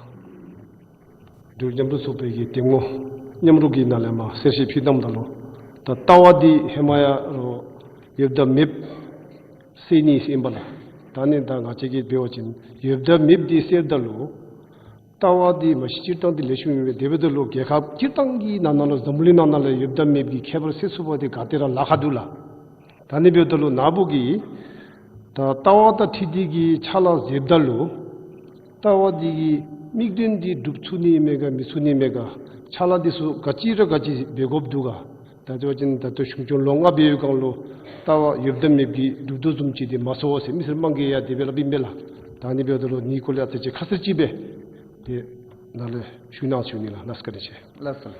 འབྲུག་མཉམ་རུབ་ཚོགས་པའི་གི་གདམ་ངོ་མཉམ་རུབ་ཀྱི་ནང་ལས་མར་གསལ་བཤད་ཕུལ་གནངམ་ད་ལུ་ད་ལྟ་བ་འདི་ཧེ་མ་ཡང་རོགས་ཡོདཔ་དང་མེདཔ་སེལ་ནི་ཟེར་ཨིན་པས་ལགས། ད་ནི་ད་ང་བཅས་ཀྱིས་འབད་བ་ཅིན་ཡོདཔ་དང་མེདཔ་འདི་སེལཝ་ད་ལུ་ལྟ་བ་འདི་མ་གཞི་སྤྱིར་བཏང་འདི་ལེགས་ཤོམ་ཨིན་པས། དེ་འབདཝ་ད་ལུ་རྒྱལ་ཁབ་སྤྱིར་བཏང་གི་ནང་ན་ལུ་འཛམ་བུ་གླིང་ནང་ན་ལུ་ཡོདཔ་དང་མེདཔ་ཀྱི་ཁྱད་པར་སེལ་ཚུགས་པ་འདི་ག་ཏེ་ར་ལཱ་ཁག་འདུག་ལགས། ད་ནི་འབདཝ་ད་ལུ་ནཱ་བུ་གིས་ད་ལྟ་བ་དང་འཁྲིལ་ཏེ་གི་ཕྱག་ལཱ་མཛདཔ་ད་ལུ་ལྟ་བ་འདི་གི་དམིགས་དོན་འདི་འགྲུབ་ཚུགས་ནི་མས་ག་མི་ཚུགས་ནི་མས་ག། ཕྱག་ལཱ་འདི་ཚུ་ག་ཅི་ར་ག་ཅི་འབད་དགོཔ་འདུག་ག། ད་ལྟོ་ཅིན་ད་ལྟོ་གཞུང་སྐྱོང་ལོ་ལྔ་འབད་བའི་སྒང་ལུ་ལྟ་བ་ཡོདཔ་དང་མེདཔ་ཀྱི་འགྲུབ་དོ་བཟུམ་ཅིག་འདི་མ་ཚོར་བས་ཟེར་མི་སེར་དམངས་ཀྱིས་ཡང་དེ་སྦེ་སླབ་ཨིན་པས་ལགས། ད་ནི་འབདཝ་ད་ལུ་ནི་སྐོར་ལས་ཨ་ཙི་ཅིག་ཁ་གསལ་ཅིག་སྦེ་ཏེ་ནཱ་ལས་ཞུ་གནང་ཞུ་ནི་ལགས། ལགས་སོ། བཀའ་དྲིན་ཆེ། ལགས་སོ།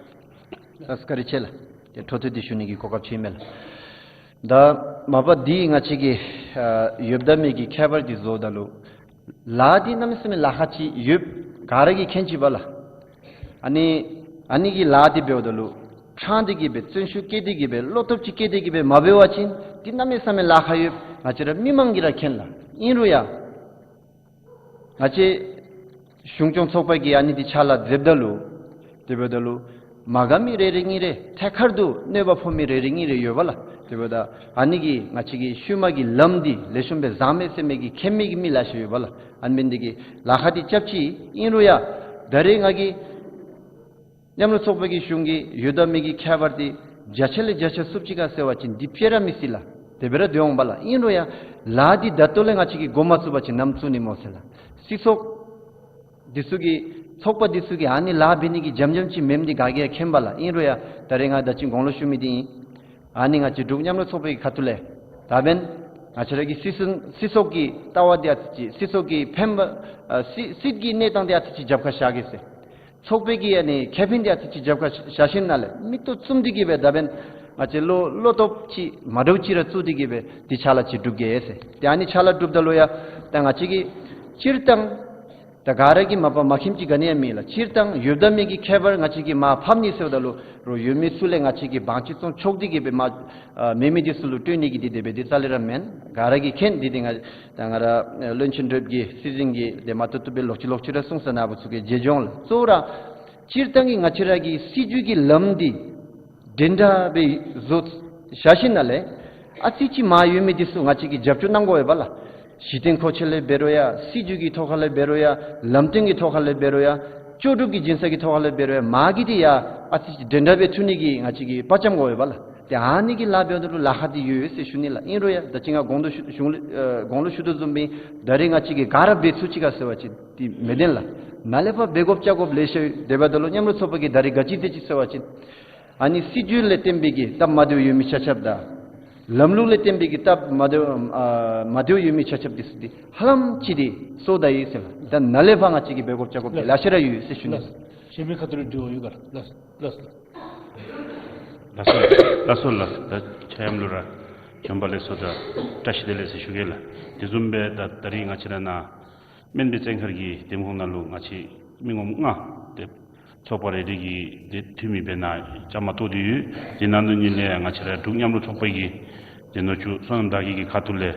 ལགས་སོ། བཀའ་དྲིན་ཆེ་ལགས། ཏེ་འཕྲོ་མཐུད་དེ་ཞུ་ནི་གི་གོ་སྐབས་ཅིག་ཨིན་མས་ལགས། ད་མ་པ་འདི་ང་བཅས་ཀྱིས་ཨ་ཡོདཔ་དང་མེདཔ་ཀྱི་ཁྱད་པར་འདི་བཟོཝ་ད་ལུ་ལཱ་འདི་གནམ་མེད་ས་མེད་ལཱ་ཁག་ཅིག་ཡོདཔ་ག་ར་གིས་མཁྱེན་ཅི་པས་ལགས། ཨ་ནི་ཨ་ནི་གི་ལཱ་འདི་འབདཝ་ད་ལུ་ཕྲང་སྟེ་གི་སྦེ་བརྩོན་ཤུགས་བསྐྱེད་དེ་གི་སྦེ་བློ་སྟོབས་ཅིག་བསྐྱེད་དེ་གི་སྦེ་མ་འབད་བ་ཅིན་འདི་གནམ་མེད་ས་མེད་ལཱ་ཁག་ཡོདཔ་ང་བཅས་ར་མི་དམངས་ཀྱིས་ར་མཁྱེན་ལགས། ཨིན་རུང་ཡང་ང་བཅས་གཞུང་སྐྱོང་ཚོགས་པ་གིས་ཨ་ནི་འདི་ཕྱག་ལཱ་མཛདཔ་ད་ལུ་དེ་འབདཝ་ད་ལུ་མ་དགའ་མི་རེ་རེ་གཉིས་རེ་ཐད་ཀར་དུ་གནོད་པ་ཕོག་མི་རེ་རེ་གཉིས་རེ་ཡོད་པས་ལགས། དེ་འབདཝ་ད་ཨ་ནི་གིས་ང་བཅས་ཀྱི་ཤུལ་མ་གི་ལམ་འདི་ལེགས་ཤོམ་སྦེ་བཟང་མས་ཟེར་མི་གི་མཁྱེན་མི་གི་མི་ལེ་ཤ་ཡོད་པས་ལགས། ཨ་ནི་འབད་ནི་འདི་གིས་ལཱ་ཁག་འདི་རྐྱབ་ཅི། ཨིན་རུང་ཡང་ད་རེས་ང་གིས་མཉམ་རུབ་ཚོགས་པའི་གི་གཞུང་གི་ཡོདཔ་དང་མེདཔ་ཀྱི་ཁྱད་པར་འདི་བརྒྱ་ཆ་ལས་བརྒྱ་ཆ་བསུབ་ཅི་ག་ཟེར་བ་ཅིན་འདི་དཔེ་ར་མི་སྲིད་ལགས། དེ་སྦེ་ར་སྡོད་འོང་པས་ལགས། ཨིན་རུང་ཡང་ལཱ་འདི་ད་ལྟོ་ལས་ང་བཅས་ཀྱིས་འགོ་མ་བཙུགས་པ་ཅིན་ནམ་བཙུགས་ནི་སྨོ་ཟེར་ལགས། སྲིད་ཚོགས་འདི་ཚུ་གི་ཚོགས་པ་འདི་ཚུ་གིས་ཨ་ནི་ལཱ་འབད་ནི་གི་འཇམ་འཇམ་ཅིག་མེནམ་འདི་ག་གིས་ཡང་མཁྱེན་པས་ལགས། ཨིན་རུང་ཡང་ད་རེས་ང་ད་ཅི་གོང་ལུ་ཞུ་མི་འདི་ཨིན། ཨ་ནི་ང་བཅས་འབྲུག་མཉམ་རུབ་ཚོགས་པའི་ཁ་ཐུག་ལས་ད་འབདན་ང་བཅས་ར་གི་སྲིད་སྲིད་སྲིད་ཚོགས་ཀྱི་ལྟ་བ་འདི་ཨ་ཙི་ཅིག་སྲིད་ཚོགས་ཀྱི་ཕན་པ་ཨ་སྲིད་སྲིད་ཀྱི་གནས་སྟངས་འདི་ཨ་ཙི་ཅིག་རྒྱབ་ཁར་བཞག་གེ་ཟེར། ཚོགས་པའི་གི་ཨ་ནི་ཁེ་ཕན་འདི་ཨ་ཙི་ཅིག་རྒྱབ་ཁར་བཞག་ཞིནམ་ལས་མིག་ཏོ་བཙུམ་སྟེ་གི་སྦེ་ད་འབདན་ང་བཅས་བློ་བློ་སྟོབས་ཅིག་མ་འདྲཝ་ཅིག་ར་བཙུགས་ཏེ་གི་སྦེ་འདི་ཕྱག་ལཱ་ཅིག་སྒྲུབ་གེ་ཟེར། ཏེ་ཨ་ནི་ཕྱག་ལཱ་སྒྲུབ་ད་ལུ་ཡང་ད་ང་བཅས་ཀྱིས་སྤྱིར་བཏང་ད་ག་ར་གིས་མ་པ་མ་མཁྱེནམ་ཅིག་ག་ནི་ཡང་མེད་ལགས། སྤྱིར་བཏང་ཡོདཔ་དང་མེདཔ་ཀྱི་ཁྱད་པར་ང་བཅས་ཀྱིས་མར་ཕབ་ནི་ཟེརཝ་ད་ལུ་རོགས་ཡོད་མི་ཚུ་ལས་ང་བཅས་ཀྱིས་བང་ཅིག་བཙོང་ཆོག་སྟེ་གི་སྦེ་མ་ཨ་མེད་མི་འདི་ཚུ་ལུ་སྤྲོད་ནི་གི་འདི་དེ་སྦེ་འདི་རྩ་ལས་ར་མེན། ག་ར་གིས་མཁྱེན། འདི་འདི་ང་ད་ང་ར་ཨེ་བློན་ཆེན་སྒྲོལཔ་གིས་སྲིད་འཛིན་གྱིས་དེ་མ་ཏོག་ཏོ་སྦེ་ལོག་ཅི་ལོག་ཅི་ར་གསུངས་ས་ནཱ་བུ་ཚུ་གིས་མཇལ་འོང་ལགས། གཙོ་བོ་ར་སྤྱིར་བཏང་གི་ང་བཅས་ར་གི་སྲིད་བྱུས་ཀྱི་ལམ་འདི་འདྲན་འདྲ་སྦེ་བཟོ་བཞག་ཞིནམ་ལས་ཨ་ཙི་ཅིག་མར་ཡོད་མི་འདི་ཚུ་ང་བཅས་ཀྱིས་རྒྱབ་སྐྱོར་གནང་དགོ་པས་ལགས། གཞི་རྟེན་མཁོ་ཆས་ལས་འབད་རུང་ཡང་སྲིད་བྱུས་ཀྱི་ཐོག་ཁ་ལས་འབད་རུང་ཡང་ལམ་སྟོན་གྱི་ཐོག་ཁ་ལས་འབད་རུང་ཡང་ལྕོགས་གྲུབ་ཀྱི་སྦྱིན་སྲེག་གི་ཐོག་ཁ་ལས་འབད་རུང་ཡང་མར་གྱི་འདི་ཡང་ཨ་ཙི་ཅིག་འདྲན་འདྲ་སྦེ་ཐུག་ནི་གི་ང་བཅས་ཀྱིས་དཔའ་བཅམ་དགོ་པས་ལགས། ཏེ་ཨ་ནི་གི་ལཱ་འབདཝ་ད་ལུ་ལཱ་ཁག་འདི་ཡོད་ཡོད་ཟེར་ཞུ་ནི་ལགས། ཨིན་རུང་ཡང་ད་ཅི་ང་གོང་དུ་ཞུ་གཞུང་ལུ་ཨེ་གོང་ལུ་ཞུ་དོ་བཟུམ་སྦེ་ད་རེས་ང་བཅས་ཀྱིས་ག་ར་འབད་ཚུགས་ཅི་ག་ཟེར་བ་ཅིན་འདི་མི་བདེན་ལགས། ནཱ་ལས་ཕར་འབད་དགོཔ་བཅའ་དགོཔ་ལེ་ཤ་ཡོད། དེ་འབདཝ་ད་ལུ་མཉམ་རུབ་ཚོགས་པ་གིས་ད་རེས་ག་ཅི་མཛད་ཅི་ཟེར་བ་ཅིན་ཨ་ནི་སྲིད་བྱུས་ལས་བརྟེན་པའི་གི་སྟབས་མ་བདེཝ་ཡོད་མི་ཆ་ཁྱབ་དང་ལམ་ལུགས་ལས་བརྟེན་པའི་གི་སྟབས་མ་བདེཝ་ཨ་མ་བདེཝ་ཡོད་མི་ཆ་ཁྱབ་འདི་ཚུ་འདི་ཧ་ལམ་ཅིག་འདི་སོརཝ་ད་ཡི་ཟེར་ལགས། ད་ནཱ་ལས་ཕར་ང་བཅས་ཀྱིས་འབད་དགོཔ་བཅའ་དགོཔ་ལེ་ཤ་ར་ཡོད་ཟེར་ཞུ་ནི། ལགས། གཞན་མི་ཁ་ཐུག་ལུ་དྲི་བ་ཡོད་ག་ལགས། ལགས་ལགས། ལགས་སོ་ལགས་སོ་ལགས། ད་ཆ་མཉམ་ལུ་ར་བྱོན་པ་ལེགས་སོ་དང་བཀྲ་ཤིས་བདེ་ལེགས་ཟེར་ཞུ་གེ་ལགས། དེ་བཟུམ་སྦེ་ད་ད་རིས་ང་བཅས་ར་ནཱ་སྨན་པའི་བཙན་མཁར་གྱི་འདེམས་ཁོངས་ནང་ལུ་ང་བཅས་མི་ངོམ་ལྔ་དེ་ཚོགས་པ་རེ་རེ་གི་དེ་འཐུས་མི་སྦེ་ནཱ་བཅའ་མར་གཏོགས་ཏེ་ཡོད། དེ་ནང་དོན་ཉིད་ལས་ང་བཅས་ར་འབྲུག་མཉམ་རུབ་ཚོགས་པ་གི་དེ་ནུ་གཅུང་བསོད་ནམས་དར་རྒྱས་ཀྱི་ཁ་ཐུག་ལས་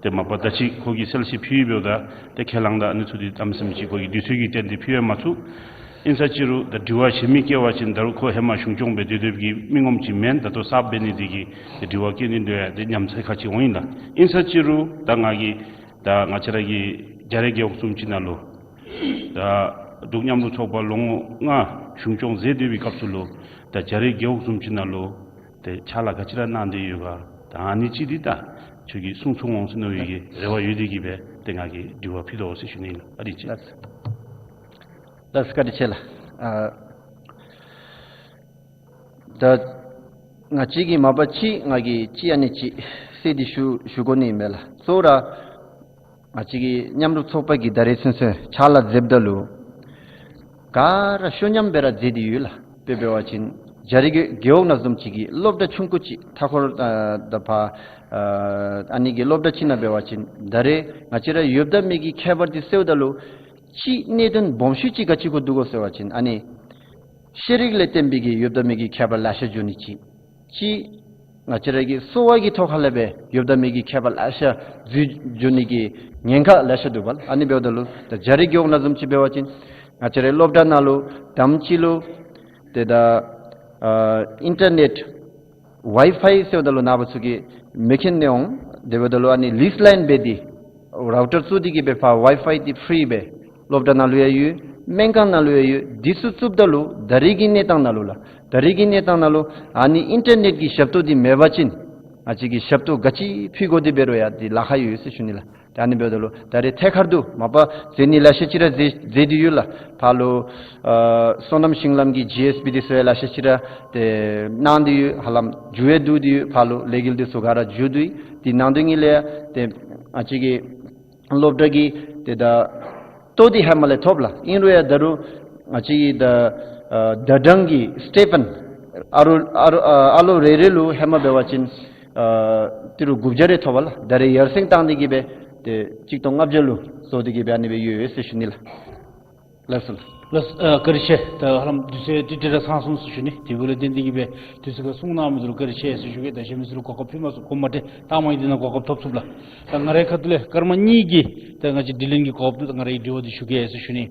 དེ་མ་པ་ད་ཅི་ཁོ་གིས་གསལ་བཤད་ཕུལ་ཡི། འབདཝ་ད་དེ་ཁས་བླངས་དང་ཨ་ནི་ཚུ་འདི་གནམ་མེད་ས་མེད་ཅིག་ཁོ་གི་དུས་ཚོད་ཀྱི་རྟེན་འབྲེལ་ཕུལ་ཡང་མ་ཚུགས། ཨིན་ས་ཅི་རུང་ད་དྲི་བ་གཞན་མི་བཀོད་པ་ཅིན་ད་རུང་ཁོ་ཧེ་མ་གཞུང་སྐྱོང་འབད་སྡོད་སྡོདཔ་གི་མི་ངོམ་ཅིག་མེན། ད་ལྟོ་གསརཔ་འབད་ནི་འདི་གིས་ཏེ་དྲི་བ་བཀོད་ནི་འདི་ཡང་ཏེ་ཉམས་ཚད་ཁ་ཅིག་འོང་ཡི་ལགས། ཨིན་ས་ཅི་རུང་ད་ང་གིས་ད་ང་བཅས་ར་གི་རྒྱ་རིགས་རྒེད་འོག་བཟུམ་ཅིག་ནང་ལུ་ད་འབྲུག་མཉམ་རུབ་ཚོགས་པ་ལོ་ངོ་ལྔ་གཞུང་སྐྱོང་མཛད་སྡོད་པའི་སྐབས་སུ་ལུ་ད་རྒྱ་རིགས་རྒེད་འོག་བཟུམ་ཅིག་ནང་ལུ་ཏེ་ཕྱག་ལཱ་ག་ཅི་ར་གནང་སྟེ་ཡོད་ག། ད་ཨ་ནི་ཅིག་འདི་ད་ཁྱོད་ཀྱིས་གསུང་ཚུགས་འོང་ཟེར་མནོ་བའི་གི་རེ་བ་ཡོད་དེ་གིས་སྦེ་ཏེ་ང་གིས་དྲི་བ་ཕུལ་དོ་ཟེར་ཞུ་ནི་ལགས། ཨ་རིག་ཅིག། ལགས་སོ། ལགས་སོ་བཀའ་དྲིན་ཆེ་ལགས། ཨ་ད་ང་བཅས་ཀྱིས་མ་པ་ཅིག་ང་གིས་ཅིག་ཨ་ནི་ཅིག་གསལ་འདི་ཞུ་ཞུ་དགོ་ནི་མས་ལགས། གཙོ་བོ་ར་ང་བཅས་ཀྱི་མཉམ་རུབ་ཚོགས་པ་གིས་ད་རེས་ཚུན་ཚོད་ཕྱག་ལཱ་མཛདཔ་ད་ལུ་ག་ར་ཤོ་ཉམས་སྦེ་ར་མཛད་དེ་ཡོད་ལགས། དཔེ་འབད་བ་ཅིན་རྒྱ་རིགས་རྒེད་འོག་ནང་བཟུམ་ཅིག་གི་སློབ་གྲྭ་ཆུང་ཀུ་ཅིག་མཐའ་འཁོར་ཨ་ད་ཕར་ཨ་ཨ་ནི་གི་སློབ་གྲྭ་ཅིག་ནང་འབད་བ་ཅིན་ད་རེས་ང་བཅས་ར་ཡོདཔ་ད་མི་གི་ཁྱད་པར་འདི་སེལཝ་ད་ལུ་ཅིག་གནད་དོན་སྦོམ་ཤོས་ཅིག་ག་ཅི་གུ་འདུག་གོ་ཟེར་བ་ཅིན་ཨ་ནི་ཤེས་རིག་ལས་བརྟེན་པའི་གི་ཡོདཔ་ད་མི་གི་ཁྱད་པར་ལེ་ཤ་འགྱོ་ནི་ཅིག། ཅིག་ང་བཅས་ར་གི་གསོ་བ་གི་ཐོག་ཁ་ལས་སྦེ་ཡོདཔ་ད་མི་གི་ཁྱད་པར་ལེ་ཤ་འགྱོ་འགྱོ་ནི་གི་ཉེན་ཁ་ལེ་ཤ་འདུག་པ་ལགས། ཨ་ནི་འབདཝ་ད་ལུ་ད་རྒྱ་རིགས་རྒེད་འོག་ནང་བཟུམ་ཅིག་འབད་བ་ཅིན་ང་བཅས་རའི་སློབ་གྲྭ་ནང་ལུ་དང་པ་ཅིག་ལུ་ཏེ་ད་ཨ་ཨིན་ཊར་ནེཊ་ཝའི་ཕའི་ཟེརཝ་ད་ལུ་ནངས་པ་ཚུ་གིས་མི་མཁྱེན་ནི་འོང་། དེ་འབདཝ་ད་ལུ་ཨ་ནི་ལིསི་ལའིན་འབད་དེ་རའུ་ཊར་བཙུགས་ཏེ་གིས་སྦེ་ཕར་ཝའི་ཕའི་འདི་ཕི་རི་སྦེ་སློབ་གྲྭ་ནང་ལུ་ཡང་ཡོད། སྨན་ཁང་ནང་ལུ་ཡང་ཡོད། འདི་ཚུ་བཙུགསཔ་ད་ལུ་ད་རེས་ཀྱི་གནས་སྟངས་ནང་ལུ་ལགས། ད་རེས་ཀྱི་གནས་སྟངས་ནང་ལུ་ཨ་ནི་ཨིན་ཊར་ནེཊ་ཀྱི་ཞབས་ཏོག་འདི་མེད་པ་ཅིན་ང་བཅས་ཀྱིས་ཞབས་ཏོག་ག་ཅི་ཕུལ་དགོ་དེ་འབད་རུང་ཡང་འདི་ལཱ་ཁག་ཡོད་ཟེར་ཞུ་ནི་ལགས། ད་ཨ་ནི་འབདཝ་ད་ལུ་ད་རེས་ཐད་ཀར་དུ་མ་པ་མཛད་ནི་ལེ་ཤ་ཅིག་ར་མཛད་མཛད་དེ་ཡོད་ལགས། ཕར་ལུ་ཨ་སོ་ནམ་ཞིང་ལམ་གྱི་ཇི་ཨེསི་བི་འདི་ཚུ་ཡང་ལེ་ཤ་ཅིག་ར་ཏེ་གནང་སྟེ་ཡོད། ཧ་ལམ་མཇུག་ཡང་བསྡུ་སྟེ་ཡོད། ཕར་ལུ་ལས་འགུལ་འདི་ཚུ་ག་ར་མཇུག་བསྡུ་ཡི། འདི་གནང་དོ་ནི་ལས་ཏེ་ང་བཅས་ཀྱི་སློབ་གྲྭ་གི་ཏེ་ད་ལྟོ་འདི་ཧེ་མ་ལས་ཐོབ་ལགས། ཨིན་རུང་ཡང་ད་རུང་ང་བཅས་ཀྱི་ད་ཨ་ཟླ་གྲངས་ཀྱི་སི་ཊེ་ཕཱན་ཨ་རོ་ཨ་རོ་ཨ་ཨ་ལོ་རེ་རེ་ལུ་ཧེ་མ་འབད་བ་ཅིན་ཨ་ཏི་རུ་དགུ་བརྒྱ་རེ་ཐོབ་པ་ལགས། ད་རེས་ཡར་སེང་བཏང་སྟེ་གིས་སྦེ་ཏེ་གཅིག་སྟོང་ལྔ་བརྒྱ་ལུ་བཟོ་སྟེ་གིས་སྦེ་ཨ་ནི་སྦེ་ཡོད་ཡོད་ཟེར་ཞུ་ནི་ལགས། ལགས་སོ་ལགས། ལགས་སོ། ཨ་བཀའ་དྲིན་ཆེ། ད་ཧ་ལམ་དུས་ཚོད་ཏིག་ཏིག་ར་ཚང་སོང་ཟེར་ཞུ་ནི། དེ་འབདཝ་ལས་བརྟེན་ཏེ་གིས་སྦེ་དུས་ཚོད་ཁར་གསུང་གནང་མི་འདི་ལུ་བཀའ་དྲིན་ཆེ་ཟེར་ཞུ་གེ། ད་གཞན་མི་ཚུ་ལུ་གོ་སྐབས་ཕུལ་མ་ཚུགས། གོ་མ་སྟེ་ལྟག་མ་གི་འདི་ནང་གོ་སྐབས་ཐོབ་ཚུགས་ལགས། ད་ང་རའི་ཁ་ཐུག་ལས་སྐར་མ་གཉིས་ཀྱི་ད་ང་བཅས་དྲི་ལན་གྱི་གོ་སྐབས་འདུག། ད་ང་རའི་དྲི་བ་འདི་ཞུ་གེ་ཟེར་ཞུ་ནི།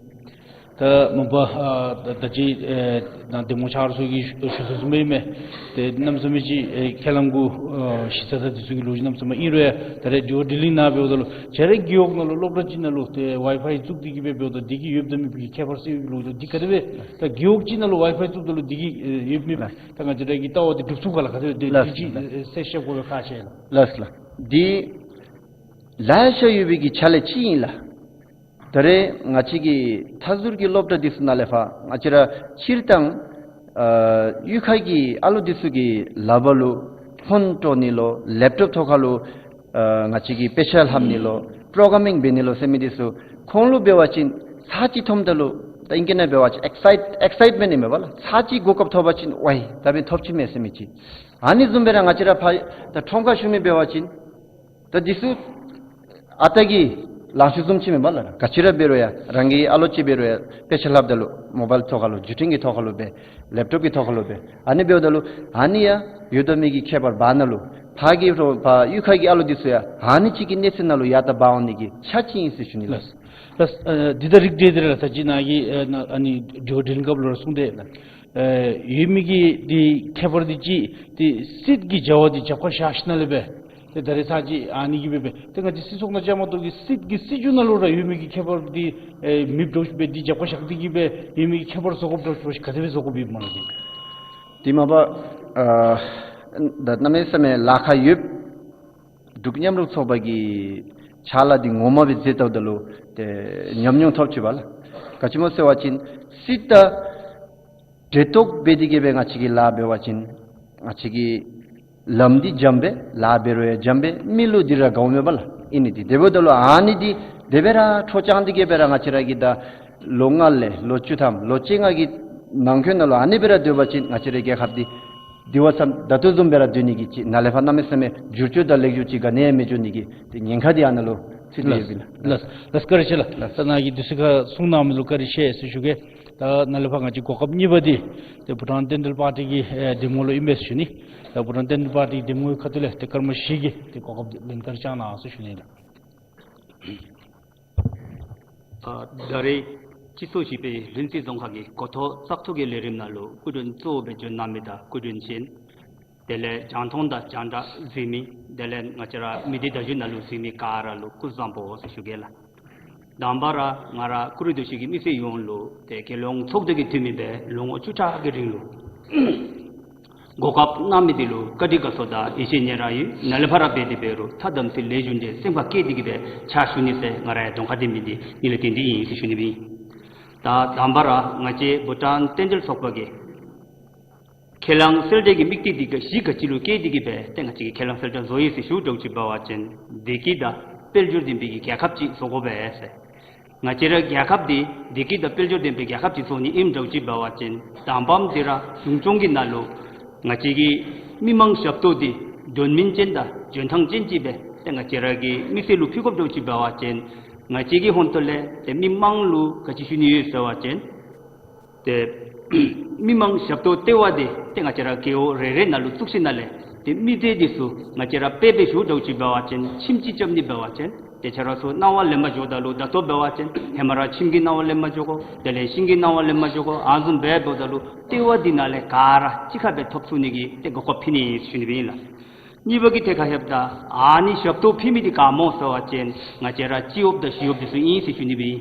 ད་མ་པ་ཨ་ད་ད་ཅི་ཨེ་ད་གདམ་ངོ་ཆ་རོགས་ཚུ་གིས་ཞུ་ཞུ་ཚར་ཚུགས་མི་མས། ཏེ་གནམ་མེད་ས་མེད་ཅིག་ཨེ་ཁས་བླངས་གུ་ཨ་ཞིབ་ཚགས་ཚགས་འདི་ཚུ་གི་ལོ་རྒྱུས་གནམ་མེད་ས་མེད་ཨིན་རུང་ཡང་ད་རེས་དྲི་བ་དྲིས་ལན་ནང་འབདཝ་ད་ལུ་རྒྱ་རིགས་རྒེད་འོག་ནང་ལུ་སློབ་གྲྭ་ཅིག་ནང་ལུ་ཏེ་ཝའི་ཕའི་བཙུགས་ཏེ་གིས་སྦེ་འབདཝ་ད་འདི་གིས་ཡོདཔ་ད་མེདཔ་གི་ཁྱད་པར་སེལ་བའི་ལོ་རྒྱུས་འདི་ག་དེ་སྦེ་ད་རྒེད་འོག་ཅིག་ནང་ལུ་ཝའི་ཕའི་བཙུགསཔ་ད་ལུ་འདི་གིས་ཨེ་ཡོད་མེད་ད་ང་བཅས་ར་གི་ལྟ་བ་འདི་གྲུབ་ཚུགས་ག་ལགས། ག་དེ་སྦེ་ཏེ་ལགས་ཅིག་ལགས། ཨེ་གསལ་བཤད་དགོ་པའི་ཁག་ཆེ་ལགས། ལགས་ལགས། འདི་ལེ་ཤ་ཡོད་པའི་གི་ཆ་ལས་གཅིག་ཨིན་ལགས། ད་རེས་ང་བཅས་ཀྱི་མཐའ་ཟུར་གྱི་སློབ་གྲྭ་འདི་ཚུ་ནང་ལས་ཕར་ང་བཅས་ར་སྤྱིར་བཏང་ཨ་གཡུས་ཁ་གི་ཨ་ལོ་འདི་ཚུ་གི་ལག་པར་ལུ་ཕོན་སྤྲོད་ནི་ལོ་ལེབ་ཊོབ་ཐོག་ཁར་ལུ་ཨ་ང་བཅས་ཀྱིས་དཔེ་ཆ་ལྷབ་ནི་ལོ་པྲོ་གར་མིང་འབད་ནི་ལོ་ཟེར་མི་འདི་ཚུ་ཁོང་ལུ་འབད་བ་ཅིན་ཚར་གཅིག་ཐོནམ་ད་ལུ་ད་ཨིང་སྐད་ནང་འབད་བ་ཅིན་ཨེག་སའིཊ་ཨེག་སའིཊ་མེནཊ་ཨིན་མས་པ་ལགས། ཚར་གཅིག་གོ་སྐབས་ཐོབ་པ་ཅིན་ཝའི་ད་འབདན་ཐོབ་ཅི་མས་ཟེར་མི་ཅིག། ཨ་ནི་བཟུམ་སྦེ་ར་ང་བཅས་ར་ཕར་ད་ཁྲོམ་ཁར་ཞུ་མི་འབད་བ་ཅིན་ད་འདི་ཚུ་ཨ་རྟག་གི་ལང་ཤོར་བཟུམ་ཅིག་མས་པ་ལགས། ག་ཅི་ར་འབད་རུང་ཡང་རང་གི་ཨ་ལོ་ཅིག་འབད་རུང་ཡང་དཔེ་ཆ་ལྷབ་ད་ལུ་མོ་བཱའིལ་ཐོག་ཁར་ལུ་བརྒྱུད་འཕྲིན་གྱི་ཐོག་ཁར་ལུ་སྦེ་ལེབ་ཊོབ་ཀྱི་ཐོག་ཁར་ལུ་སྦེ་ཨ་ནི་འབདཝ་ད་ལུ་ཨ་ནི་ཡང་ཡོད་དོ་མེད་ཀྱི་ཁྱད་པར་འབག་ནི་ལུ་ཕར་གྱི་རོགས་ཕར་གཡུས་ཁ་གི་ཨ་ལོ་འདི་ཚུ་ཡང་ཨ་ནི་ཅིག་གི་གནས་ཚད་ནང་ལུ་ཡར་ད་འབག་འོང་ནི་གི་ཆ་གཅིག་ཨིན་ཟེར་ཞུ་ནི་ལགས། ལགས། ལགས། ཨ་འདི་ད་རིགས་འགྲེ་འདི་ར་ད་ཅི་ནཱ་གི་ཨ་ནཱ་ཨ་ནི་དྲི་བ་དྲིས་ལན་སྐབས་ལུ་ར་གསུངས་ཏེ་ཨེ་ཡོད་མི་གི་འདི་ཁྱད་པར་འདི་ཅིག་འདི་སྲིད་ཀྱི་བྱ་བ་འདི་རྒྱབ་ཁར་བཞག་ཞིནམ་ལས་སྦེ་ཏེ་ད་རེས་ཚར་གཅིག་ཨ་ནི་གིས་སྦེ་སྦེ་ཏེ་ང་བཅས་སྲིད་ཚོགས་ནང་བཅའ་མར་གཏོགས་ཀྱི་སྲིད་ཀྱི་སྲིད་བྱུས་ནང་ལུ་ར་ཡོད་མི་གི་ཁྱད་པར་འདི་ཨེ་མེདཔ་འདྲཝ་ཅིག་སྦེ་འདི་རྒྱབ་ཁར་བཞག་སྟེ་གིས་སྦེ་ཡོད་མི་གི་ཁྱད་པར་བཟོ་དགོཔ་འདྲཝ་ཅིག་ག་དེ་སྦེ་བཟོ་དགོཔ་ཨིན་མས་ལགས། འདི་མ་པ་ཨ་ད་གནམ་མེད་ས་མེད་ལཱ་ཁག་ཡོདཔ་འབྲུག་མཉམ་རུབ་ཚོགས་པ་གི་ཕྱག་ལཱ་འདི་ངོ་མ་སྦེ་མཛད་བལྟཝ་ད་ལུ་ཏེ་ཉམས་མྱོང་ཐོབ་ཅི་པ་ལགས། ག་ཅི་སྨོ་ཟེར་བ་ཅིན་སྲིད་དང་འབྲེལ་གཏོགས་འབད་དེ་གིས་སྦེ་ང་བཅས་ཀྱིས་ལཱ་འབད་བ་ཅིན་ང་བཅས་ཀྱི་ལམ་འདི་འཇམ་པས། ལཱ་འབད་རུང་ཡང་འཇམ་པས། མི་ལུ་འདི་ར་དགའཝ་མས་པ་ལགས། ཨིན་ནི་འདི་དེ་འབདཝ་ད་ལུ་ཨ་ནི་འདི་དེ་སྦེ་ར་འཕྲོ་བཅངས་ཏེ་གིས་སྦེ་ར་ང་བཅས་ར་གིས་ད་ལོ་ལྔ་ལས་ལོ་བཅུ་ཐམ་ལོ་བཅོ་ལྔ་གི་ནང་འཁོད་ནང་ལུ་ཨ་ནི་སྦེ་ར་སྡོད་པ་ཅིན་ང་བཅས་རའི་རྒྱལ་ཁབ་འདི་དེ་བ་ཙམ་ད་ལྟོ་བཟུམ་སྦེ་ར་སྡོད་ནི་གི་ཅིག་ནཱ་ལས་ཕར་གནམ་མེད་ས་མེད་འགྱུར་བཅོས་དང་ལེགས་བཅོས་ཅིག་ག་ནི་ཡང་མི་འགྱོ་ནི་གི་ཏེ་ཉེན་ཁ་འདི་ཨ་ནཱ་ལུ་ཚུད་དེ་ཡོདཔ་ཨིན་ལགས། ལགས་ལགས། བཀའ་དྲིན་ཆེ་ལགས། ལགས། ད་ནཱ་གིས་དུས་ཚོད་ཁར་གསུང་གནང་མི་ལུ་བཀའ་དྲིན་ཆེ་ཟེར་ཞུ་གེ། ད་ནཱ་ལས་ཕར་ང་བཅས་གོ་སྐབས་གཉིས་པ་འདི་ཏེ་བྷུ་ཊཱན་བསྟན་འཛིན་པར་ཊི་གི་ཨེ་འདེམས་ངོ་ལུ་ཨིན་པས་ཟེར་ཞུ་ནི། ད་བྷུ་ཊཱན་བསྟན་འཛིན་པར་ཊི་གི་འདེམས་ངོའི་ཁ་ཐུག་ལས་ཏེ་སྐར་མ་བཞི་གི་ཏེ་གོ་སྐབས་འདི་ལེན་ཁར་བཅར་གནང་ཟེར་ཞུ་ནི་ལགས། ཨ་ད་རེས་ སྤྱི་ཚོགས་བཞི་པའི་ལྷུན་རྩེ་རྫོང་ཁག་གི་འགོ་ཐོག་བཙག་འཐུ་གི་ལས་རིམ་ནང་ལུ་སྐུ་མགྲོན་གཙོ་བོ་སྦེ་འབྱོན་གནང་མི་དང་སྐུ་མགྲོན་གཞན། དེ་ལས་རྒྱང་མཐོང་དང་རྒྱང་བསྒྲགས་གཟིགས་མི། དེ་ལས་ང་བཅས་ར་མི་སྡེ་བརྡ་བརྒྱུད་ནང་ལུ་གཟིགས་མི་ག་ར་ལུ་སྐུ་གཟུགས་བཟང་པོ་ཟེར་ཞུ་གེ་ལགས། དང་པ་ར་ང་ར་ཀུ་རེ་སྡོད་ཤོད་ཀྱི་མི་སེར་ཡོངས་ལུ་ཏེ་རྒྱལ་ཡོངས་ཚོགས་སྡེ་གི་འཐུས་མི་སྦེ་ལོ་ངོ་བཅུ་ཕྲག་གི་རིང་ལུ་གོ་སྐབས་གནང་མི་འདི་ལུ་བཀའ་དྲིན་དགའ་ཚོར་དང་ཡིད་ཆེས་ནི་ར་ཡོད། ནཱ་ལས་ཕར་འབད་དེ་འབད་རུང་ཐ་དམ་ཚིག་ལེགས་ཤོམ་སྦེ་སེམས་ཁར་བསྐྱེད་དེ་གི་སྦེ་ཕྱག་ཞུ་ནི་ཟེར་ང་ར་ཡང་གདོང་ཁར་སྡོད་མི་འདི་ངེས་ལེགས་བརྟན་ཏེ་ཨིན་ཟེར་ཞུ་ནི་སྦེ་ཨིན། ད་དང་པ་ར་ང་བཅས་བྷུ་ཊཱན་རྟེན་འབྲེལ་ཚོགས་པ་གིས་ཁས་བླངས་གསལ་བསྒྲགས་ཀྱི་དམིགས་གཏད་འདི་ག་གཞི་ག་ཅི་ལུ་བསྐྱེད་དེ་གི་སྦེ་ཏེ་ང་བཅས་ཀྱིས་ཁས་བླངས་གསལ་བསྒྲགས་བཟོ་ཡི་ཟེར་ཞུ་དོ་ཅིག་འབད་བ་ཅིན་བདེ་སྐྱིད་དང་དཔལ་འབྱོར་ལྡན་པའི་གི་རྒྱལ་ཁབ་ཅིག་བཟོ་དགོ་པས་ཟེར། ང་བཅས་ར་རྒྱལ་ཁབ་འདི་བདེ་སྐྱིད་དང་དཔལ་འབྱོར་ལྡན་པའི་རྒྱལ་ཁབ་ཅིག་བཟོ་ནི་ཨིནམ་འདྲཝ་ཅིག་འབད་བ་ཅིན་དང་པམ་འདི་ར་གཞུང་སྐྱོང་གི་ནང་ལུ་ང་བཅས་ཀྱི་མི་མང་ཞབས་ཏོག་འདི་དོན་སྨིན་ཅན་དང་འཇོན་ཐང་ཅན་ཅིག་སྦེ་ཏེ་ང་བཅས་ར་གི་མི་སེར་ལུ་ཕུལ་དགོཔ་འདྲཝ་ཅིག་འབད་བ་ཅིན་ང་བཅས་ཀྱི་ཧོང་ཏོ་ལས་ཏེ་མི་མང་ལུ་ག་ཅི་ཞུ་ནི་ཡོད་ཟེར་བ་ཅིན་ཏེ་མི་མང་ཞབས་ཏོག་ལྟེ་བ་འདི་ཏེ་ང་བཅས་ར་རྒེད་འོག་རེ་རེ་ནང་ལུ་བཙུགས་ཞིནམ་ལས་ཏེ་མི་སྡེ་འདི་ཚུ་ང་བཅས་ར་དཔེ་སྦེ་ཞུ་དོ་ཅིག་འབད་བ་ཅིན་ཁྱིམ་ཅིག་རྐྱབ་ནི་འབད་བ་ཅིན་ཏེ་ཁྱེད་ར་ཚུ་གནང་བ་ལེན་པར་འགྱོཝ་ད་ལུ་ད་ལྟོ་འབད་བ་ཅིན་ཧེ་མ་ར་ཁྱིམ་གྱི་གནང་བ་ལེན་པར་འགྱོ་དགོ། དེ་ལས་ཤིང་གི་གནང་བ་ལེན་པར་འགྱོ་དགོ། ཨ་ནི་བཟུམ་སྦེ་འབདཝ་ད་ལུ་ལྟེ་བ་འདི་ནང་ལས་ག་ར་གཅིག་ཁར་སྦེ་ཐོབ་ཚུགས་ནི་གི་ཏེ་གོ་སྐབས་ཕུལ་ནི་ཨིན་ཟེར་ཞུ་ནི་སྦེ་ཨིན་ལགས། གཉིས་པ་གི་ཐད་ཁར་ལྷོདཔ་ད་ཨ་ནི་ཞབས་ཏོག་ཕུལ་མི་འདི་ག་སྨོ་ཟེར་བ་ཅིན་ང་བཅས་ར་སྤྱི་གཡོགཔ་དང་ཞི་གཡོགཔ་འདི་ཚུ་ཨིན་ཟེར་ཞུ་ནི་སྦེ་ཨིན།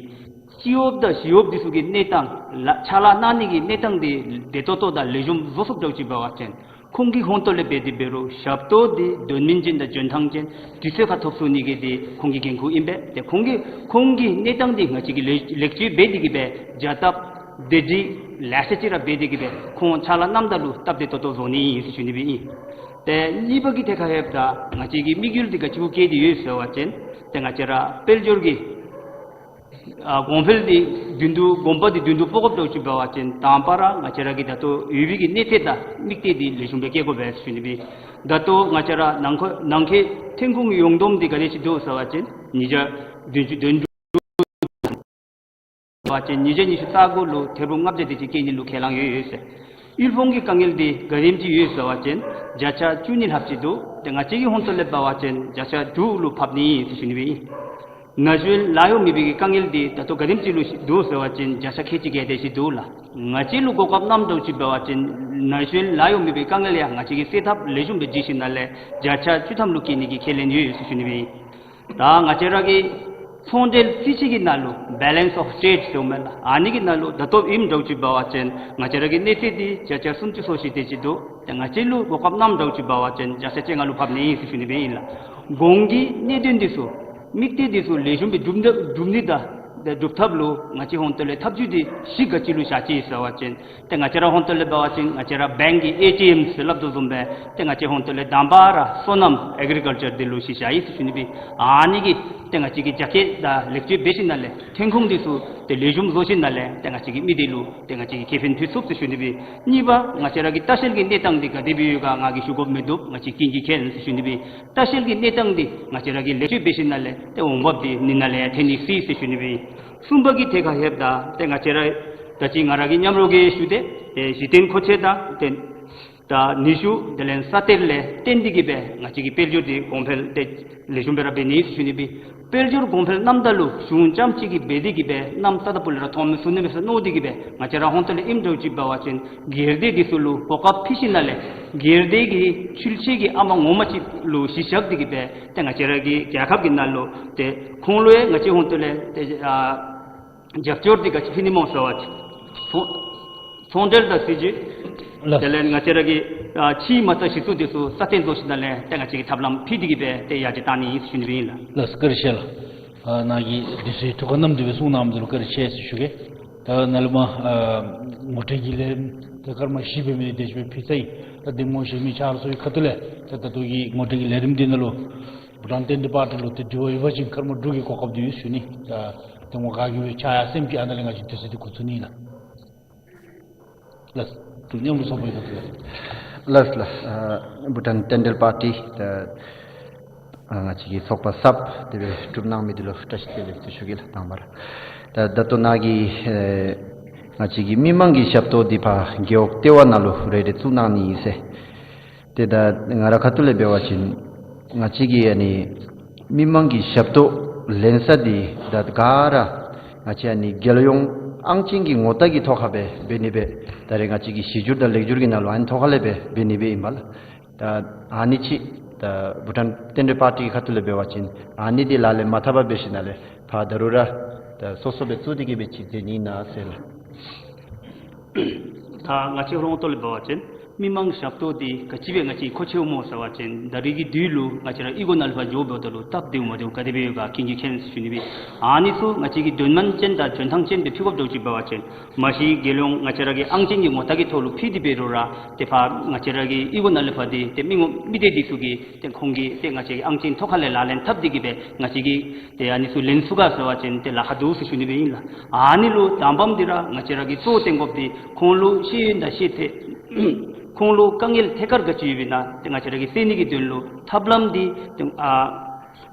སྤྱི་གཡོགཔ་དང་ཞི་གཡོགཔ་འདི་ཚུ་གི་གནས་སྟངས་ལཱ་ཕྱག་ལཱ་གནང་ནི་གི་གནས་སྟངས་འདི་བདེ་ཏོག་ཏོ་དང་ལེགས་ཤོམ་བཟོ་ཚུགསཔ་འདྲཝ་ཅིག་འབད་བ་ཅིན་ཁོང་གི་ཧོང་ཏོ་ལས་འབད་དེ་འབད་རུང་ཞབས་ཏོག་འདི་དོན་སྨིན་ཅན་དང་འཇོན་ཐང་ཅན་དུས་ཚོད་ཁར་ཐོབ་ཚུགས་ནི་གི་འདི་ཁོང་གི་འགན་ཁུར་ཨིན་པས། ཏེ་ཁོང་གི་ཁོང་གི་གནས་སྟངས་འདི་ང་བཅས་ཀྱིས་ལེགས་ལེགས་བཅོས་འབད་དེ་གི་སྦེ་བྱ་སྟབས་བདེ་སྒྲིག་ལེ་ཤ་ཅིག་ར་འབད་དེ་གི་སྦེ་ཁོང་ཕྱག་ལཱ་གནངམ་ད་ལུ་སྟབས་བདེ་ཏོག་ཏོ་བཟོ་ནི་ཨིན་ཟེར་ཞུ་ནི་སྦེ་ཨིན། ཏེ་གཉིས་པ་གི་ཐད་ཁར་ལྷོདཔ་ད་ང་བཅས་ཀྱི་དམིགས་ཡུལ་འདི་ག་ཅི་བསྐྱེད་དེ་ཡོད་ཟེར་བ་ཅིན་ཏེ་ང་བཅས་ར་དཔལ་འབྱོར་གྱི་ཨ་གོང་འཕེལ་འདི་བདུན་དུ་གོམ་པ་འདི་བདུན་དུ་སྤོ་དགོཔ་འདྲཝ་ཅིག་འབད་བ་ཅིན་དང་པ་ར་ང་བཅས་ར་གི་ད་ལྟོ་ཡོད་པའི་གི་གནས་ཚད་དང་དམིགས་གཏད་འདི་ལེགས་ཤོམ་སྦེ་བསྐྱེད་དགོ་པས་ཟེར་ཞུ་ནི་སྦེ། ད་ལྟོ་ང་བཅས་ར་ནང་ཁོ་ནང་འཁོད་ཐོན་ཁུངས་ཡོངས་བསྡོམས་འདི་ག་དེ་ཅིག་འདུག་ཟེར་བ་ཅིན་ཉིས་བརྒྱ་བདུན་ཅུ་དོན་དྲུག་བ་ཅིན་ཉིས་བརྒྱ་ཉི་ཤུ་རྩ་དགུ་ལུ་ཐེར་འབུམ་ལྔ་བརྒྱ་དེ་ཅིག་བསྐྱེད་ནི་ལུ་ཁས་བླངས་ཡོད་ཡོད་ཟེར། དབུལ་ཕོངས་ཀྱི་དཀའ་ངལ་འདི་ག་དེམ་ཅིག་ཡོད་ཟེར་བ་ཅིན་བརྒྱ་ཆ་བཅུ་གཉིས་ལྷགཔ་ཅིག་འདུག། ཏེ་ང་བཅས་ཀྱི་ཧོང་ཏོ་ལས་འབད་བ་ཅིན་བརྒྱ་ཆ་དྲུག་ལུ་ཕབ་ནི་ཨིན་ཟེར་ཞུ་ནི་སྦེ་ཨིན། ན་གཞོན་ལཱ་གཡོག་མེད་པའི་གི་དཀའ་ངལ་འདི་ད་ལྟོ་ག་དེམ་ཅིག་ལུ་འདུག་ཟེར་བ་ཅིན་བརྒྱ་ཆ་ཁལ་གཅིག་ག་དེ་ཅིག་འདུག་ལགས། ང་བཅས་ལུ་གོ་སྐབས་གནངམ་འདྲཝ་ཅིག་འབད་བ་ཅིན་ན་གཞོན་ལཱ་གཡོག་མེད་པའི་དཀའ་ངལ་ཡང་ང་བཅས་ཀྱིས་སེལ་ཐབས་ལེགས་ཤོམ་སྦེ་བྱས་ཞིནམ་ལས་བརྒྱ་ཆ་བཅུ་ཐམ་ལུ་བསྐྱེད་ནི་གི་ཁས་ལེན་ཡོད་ཡོད་ཟེར་ཞུ་ནི་སྦེ་ཨིན། ད་ང་བཅས་ར་གི་ཚོང་འབྲེལ་རྩིས་ཁྲའི་གི་ནང་ལུ་balance of trade ཟེརཝ་མས་ལགས། ཨ་ནི་གི་ནང་ལུ་ད་ལྟོ་ཨིནམ་འདྲཝ་ཅིག་འབད་བ་ཅིན་ང་བཅས་ར་གི་གནས་ཚད་འདི་བརྒྱ་ཆ་སུམ་ཅུ་སོ་བཞི་དེ་ཅིག་འདུག། ཏེ་ང་བཅས་ལུ་གོ་སྐབས་གནངམ་འདྲཝ་ཅིག་འབད་བ་ཅིན་བརྒྱ་ཆ་བཅོ་ལྔ་ལུ་ཕབ་ནི་ཨིན་ཟེར་ཞུ་ནི་སྦེ་ཨིན་ལགས། གོང་གི་གནད་དོན་འདི་ཚུ་དམིགས་གཏད་འདི་ཚུ་ལེགས་ཤོམ་སྦེ་སྒྲུབ་ནི་སྒྲུབ་ནི་དང་སྒྲུབ་ཐབས་ལུ་ང་བཅས་ཧོང་ཏོ་ལས་ཐབས་བྱུས་འདི་གཞི་ག་ཅི་ལུ་བཞག་ཅི་ཟེར་བ་ཅིན་ཏེ་ང་བཅས་ར་ཧོང་ཏོ་ལས་འབད་བ་ཅིན་ང་བཅས་ར་བེངཀ་གི་ཨེ་ཊི་ཨེམ་ཟེར་སླབ་དོ་བཟུམ་སྦེ་ཏེ་ང་བཅས་ཧོང་ཏོ་ལས་དང་པ་ར་སོ་ནམ་ཨེག་རི་ཀལ་ཅར་འདི་ལུ་གཞི་བཞག་ཡི་ཟེར་ཞུ་ནི་སྦེ། ཨ་ནི་གིས་ཏེ་ང་བཅས་ཀྱིས་རྒྱ་སྐྱེད་དང་ལེགས་བཅོས་འབད་ཞིནམ་ལས་ཐོན་ཁུངས་འདི་ཚུ་ཏེ་ལེགས་ཤོམ་བཟོ་ཞིནམ་ལས་ཏེ་ང་བཅས་ཀྱི་མི་སྡེ་ལུ་ཏེ་ང་བཅས་ཀྱིས་ཁེ་ཕན་ཕུལ་ཚུགས་ཟེར་ཞུ་ནི་སྦེ། གཉིས་པ་ང་བཅས་ར་གི་ལྟ་བཤལ་གྱི་གནས་སྟངས་འདི་ག་དེ་སྦེ་ཡོད་ག་ང་གིས་ཞུ་དགོཔ་མིན་འདུག། ང་བཅས་ཀུན་གྱིས་མཁྱེན་ཟེར་ཞུ་ནི་སྦེ། ལྟ་བཤལ་གྱི་གནས་སྟངས་འདི་ང་བཅས་ར་གིས་ལེགས་བཅོས་འབད་ཞིནམ་ལས་ཏེ་འོང་འབབ་འདི་ཨ་ནི་ནང་ལས་ཡང་ཐོན་ནི་སྲིད་ཟེར་ཞུ་ནི་སྦེ། གསུམ་པ་གི་ཐད་ཁར་ལྷོདཔ་ད་ཏེ་ང་བཅས་ར་ད་ཅི་ང་ར་གི་མཉམ་རོགས་ཀྱིས་ཞུ་སྟེ་ཏེ་གཞི་རྟེན་མཁོ་ཆས་དང་ཏེ་ད་ནུས་ཤུགས་དེ་ལས་ས་གཏེར་ལས་བརྟེན་ཏེ་གི་སྦེ་ང་བཅས་ཀྱི་དཔལ་འབྱོར་འདི་གོང་འཕེལ་ཏེ་ལེགས་ཤོམ་སྦེ་ར་འབད་ནི་ཟེར་ཞུ་ནི་སྦེ། དཔལ་འབྱོར་གོང་འཕེལ་གནངམ་ད་ལུ་གཞུང་རྐྱངམ་གཅིག་གིས་འབད་དེ་གི་སྦེ་གནམ་ས་དང་པོ་ལས་ར་ཐོགས་མི་ཚུགས་ནི་མས་ཟེར་མནོ་སྟེ་གི་སྦེ་ང་བཅས་ར་ཧོང་ཏོ་ལས་ཨིནམ་འདྲཝ་ཅིག་འབད་བ་ཅིན་སྒེར་སྡེ་འདི་ཚུ་ལུ་གོ་སྐབས་ཕུལ་ཞིནམ་ལས་སྒེར་སྡེ་གི་འཕྲུལ་ཆས་ཀྱི་ཨ་མ་ངོ་མ་ཅིག་ལུ་གཞི་བཞག་སྟེ་གི་སྦེ་ཏེ་ང་བཅས་ར་གི་རྒྱལ་ཁབ་ཀྱི་ནང་ལུ་ཏེ་ཁོང་ལུ་ཡང་ང་བཅས་ཧོང་ཏོ་ལས་ཏེ་ཨ་རྒྱབ་སྐྱོར་འདི་ག་ཅི་ཕུལ་ནི་སྨོ་ཟེར་བ་ཅིན་ཚོང་ཚོང་འབྲེལ་དང་སྲིད་ཇུས་ལགས། དེ་ལས་ང་བཅས་ར་གི་ཨ་ཕྱིའི་མ་རྩ་གཞི་བཙུགས་འདི་ཚུ་སྲ་བརྟན་བཟོ་ཞིནམ་ལས་ཏེ་ང་བཅས་ཀྱིས་ཐབས་ལམ་ཕུལ་ཏེ་གི་སྦེ་ཏེ་ཡར་རྒྱས་གཏང་ནི་ཨིན་ཟེར་ཞུ་ནི་སྦེ་ཨིན་ལགས། ལགས་བཀའ་དྲིན་ཆེ་ལགས། ཨ་ནཱ་གིས་དུས་ཚོད་ཐུགས་ཁར་བསྣམས་ཏེ་སྦེ་གསུང་གནངམ་འདི་ལུ་བཀའ་དྲིན་ཆེ་ཟེར་ཞུ་གེ། ད་ནཱ་ལས་མར་ཨ་ངོ་སྤྲོད་ཀྱི་ལས་རིམ་ཏེ་སྐར་མ་བཞི་འབད་མི་འདི་དེ་ཅིག་སྦེ་ཕུལ་ཚར་ཡི། ད་གདམ་ངོ་གཞན་མི་ཆ་རོགས་ཚུ་གི་ཁ་ཐུག་ལས་ད་ད་ལྟོ་གི་ངོ་སྤྲོད་ཀྱི་ལས་རིམ་འདི་ནང་ལུ་བྷུ་ཊཱན་རྟེན་འབྲེལ་པར་ཊི་ལུ་ཏེ་དྲི་བ་ཡོད་པ་ཅིན་སྐར་མ་དྲུག་གི་གོ་སྐབས་འདི་ཡོད་ཟེར་ཞུ་ནི། ད་གདམ་ངོ་ག་གིས་སྦེ་ཕྱག་ཡར་སེང་གེ་ཨ་ནཱ་ལས་ང་བཅས་དུས་ཚོད་འདི་འགོ་བཙུགས་ནི་ཨིན་ལགས། ལགས། ཏེ་མཉམ་རོགས་ཚོགས་པའི་ཁ་ཐུག་ལས། ལགས་ལགས། ཨ་བྷུ་ཊཱན་རྟེན་འབྲེལ་པར་ཊི་ད་ཨ་ང་བཅས་ཀྱི་ཚོགས་པ་གསརཔ་དེ་སྦེ་གྲུབ་གནང་མི་འདི་ལུ་བཀྲ་ཤིས་བདེ་ལེགས་ཟེར་ཞུ་གེ་ལགས་དང་པ་ར། ད་ད་ལྟོ་ནཱ་གིས་ཨེ་ང་བཅས་ཀྱི་མི་མང་གི་ཞབས་ཏོག་འདི་ཕར་རྒེད་འོག་ལྟེ་བ་ནང་ལུ་རེ་རེ་བཙུགས་གནང་ནི་ཨིན་ཟེར། ཏེ་ད་ང་ར་ཁ་ཐུག་ལས་འབད་བ་ཅིན་ང་བཅས་ཀྱི་ཨ་ནི་མི་མང་གི་ཞབས་ཏོག་ལེན་ས་འདི་ད་ག་ར་ང་བཅས་ཨ་ནི་རྒྱལ་ཡོངས་ ཨང་ཅན་གྱི་ངོ་རྟགས་ཀྱི་ཐོག་ཁར་སྦེ་འབད་ནི་སྦེ་ད་རེས་ང་བཅས་ཀྱི་གཞི་བསྒྱུར་དང་ལེགས་བསྒྱུར་གྱི་ནང་ལུ་ཨ་ནི་ཐོག་ཁར་ལས་སྦེ་འབད་ནི་སྦེ་ཨིན་པས་ལགས། ད་ཨ་ནི་ཅིག་ད་བྷུ་ཊཱན་རྟེན་འབྲེལ་པར་ཊི་ཁ་ཐུག་ལས་འབད་བ་ཅིན་ཨ་ནི་འདི་ལག་ལེན་མ་འཐབ་པར་འབད་ཞིནམ་ལས་ཕར་ད་རུང་ར་ད་སོ་སོ་སྦེ་བཙུགས་ཏེ་གི་སྦེ་ཅིག་མཛད་ནི་ཨིན་ན་ཟེར་ལགས། ད་ང་བཅས་ཧོང་ཏོ་ལས་འབད་བ་ཅིན་མི་མང་ཞབས་ཏོག་འདི་ག་ཅི་སྦེ་ང་བཅས་མཁོ་ཆེཝ་སྨོ་ཟེར་བ་ཅིན་ད་རེས་ཀྱི་དུས་ལུ་ང་བཅས་ར་གཡུས་སྒོ་ནང་ལས་ཕར་འགྱོ་འབདཝ་ད་ལུ་སྟབས་བདེཝ་མ་བདེཝ་ག་དེ་སྦེ་ཡོད་ག་ཀུན་གྱིས་མཁྱེན་ཟེར་ཞུ་ནི་སྦེ། ཨ་ནི་ཚུ་ང་བཅས་ཀྱིས་དོན་སྨིན་ཅན་དང་འཇོན་ཐང་ཅན་སྦེ་ཕུལ་དགོཔ་འདྲཝ་ཅིག་འབད་བ་ཅིན་མ་གཞི་རྒྱལ་ཡོངས་ང་བཅས་ར་གི་ཨང་ཅན་གྱི་ངོ་རྟགས་ཀྱི་ཐོག་ལུ་ཕུལ་ཏེ་འབད་རུང་ར་ཏེ་ཕར་ང་བཅས་ར་གི་གཡུས་སྒོ་ནང་ལས་ཕར་འདི་ཏེ་མི་ངོམ་མི་སྡེ་འདི་ཚུ་གིས་ཏེ་ཁོང་གིས་ཏེ་ང་བཅས་ཀྱི་ཨང་ཅན་ཐོག་ཁ་ལས་ལག་ལེན་འཐབ་སྟེ་གི་སྦེ་ང་བཅས་ཀྱིས་ཏེ་ཨ་ནི་ཚུ་ལེན་ཚུགས་ག་ཟེར་བ་ཅིན་ཏེ་ལཱ་ཁག་འདུག་ཟེར་ཞུ་ནི་སྦེ་ཨིན་ལགས། ཨ་ནི་ལུ་དང་པམ་འདི་ར་ང་བཅས་ར་གིས་གཙོ་བོ་བཏོན་དགོཔ་འདི་ཁོང་ལུ་ཤེས་ཡོན་དང་ཤེས་ཚད་ཁོང་ལུ་དཀའ་ངལ་ཐད་ཀར་ག་ཅི་ཡོདཔ་ཨིན་ན་ཏེ་ང་བཅས་ར་གིས་སེལ་ནི་གི་དོན་ལུ་ཐབས་ལམ་འདི་ཏེ་ཨ་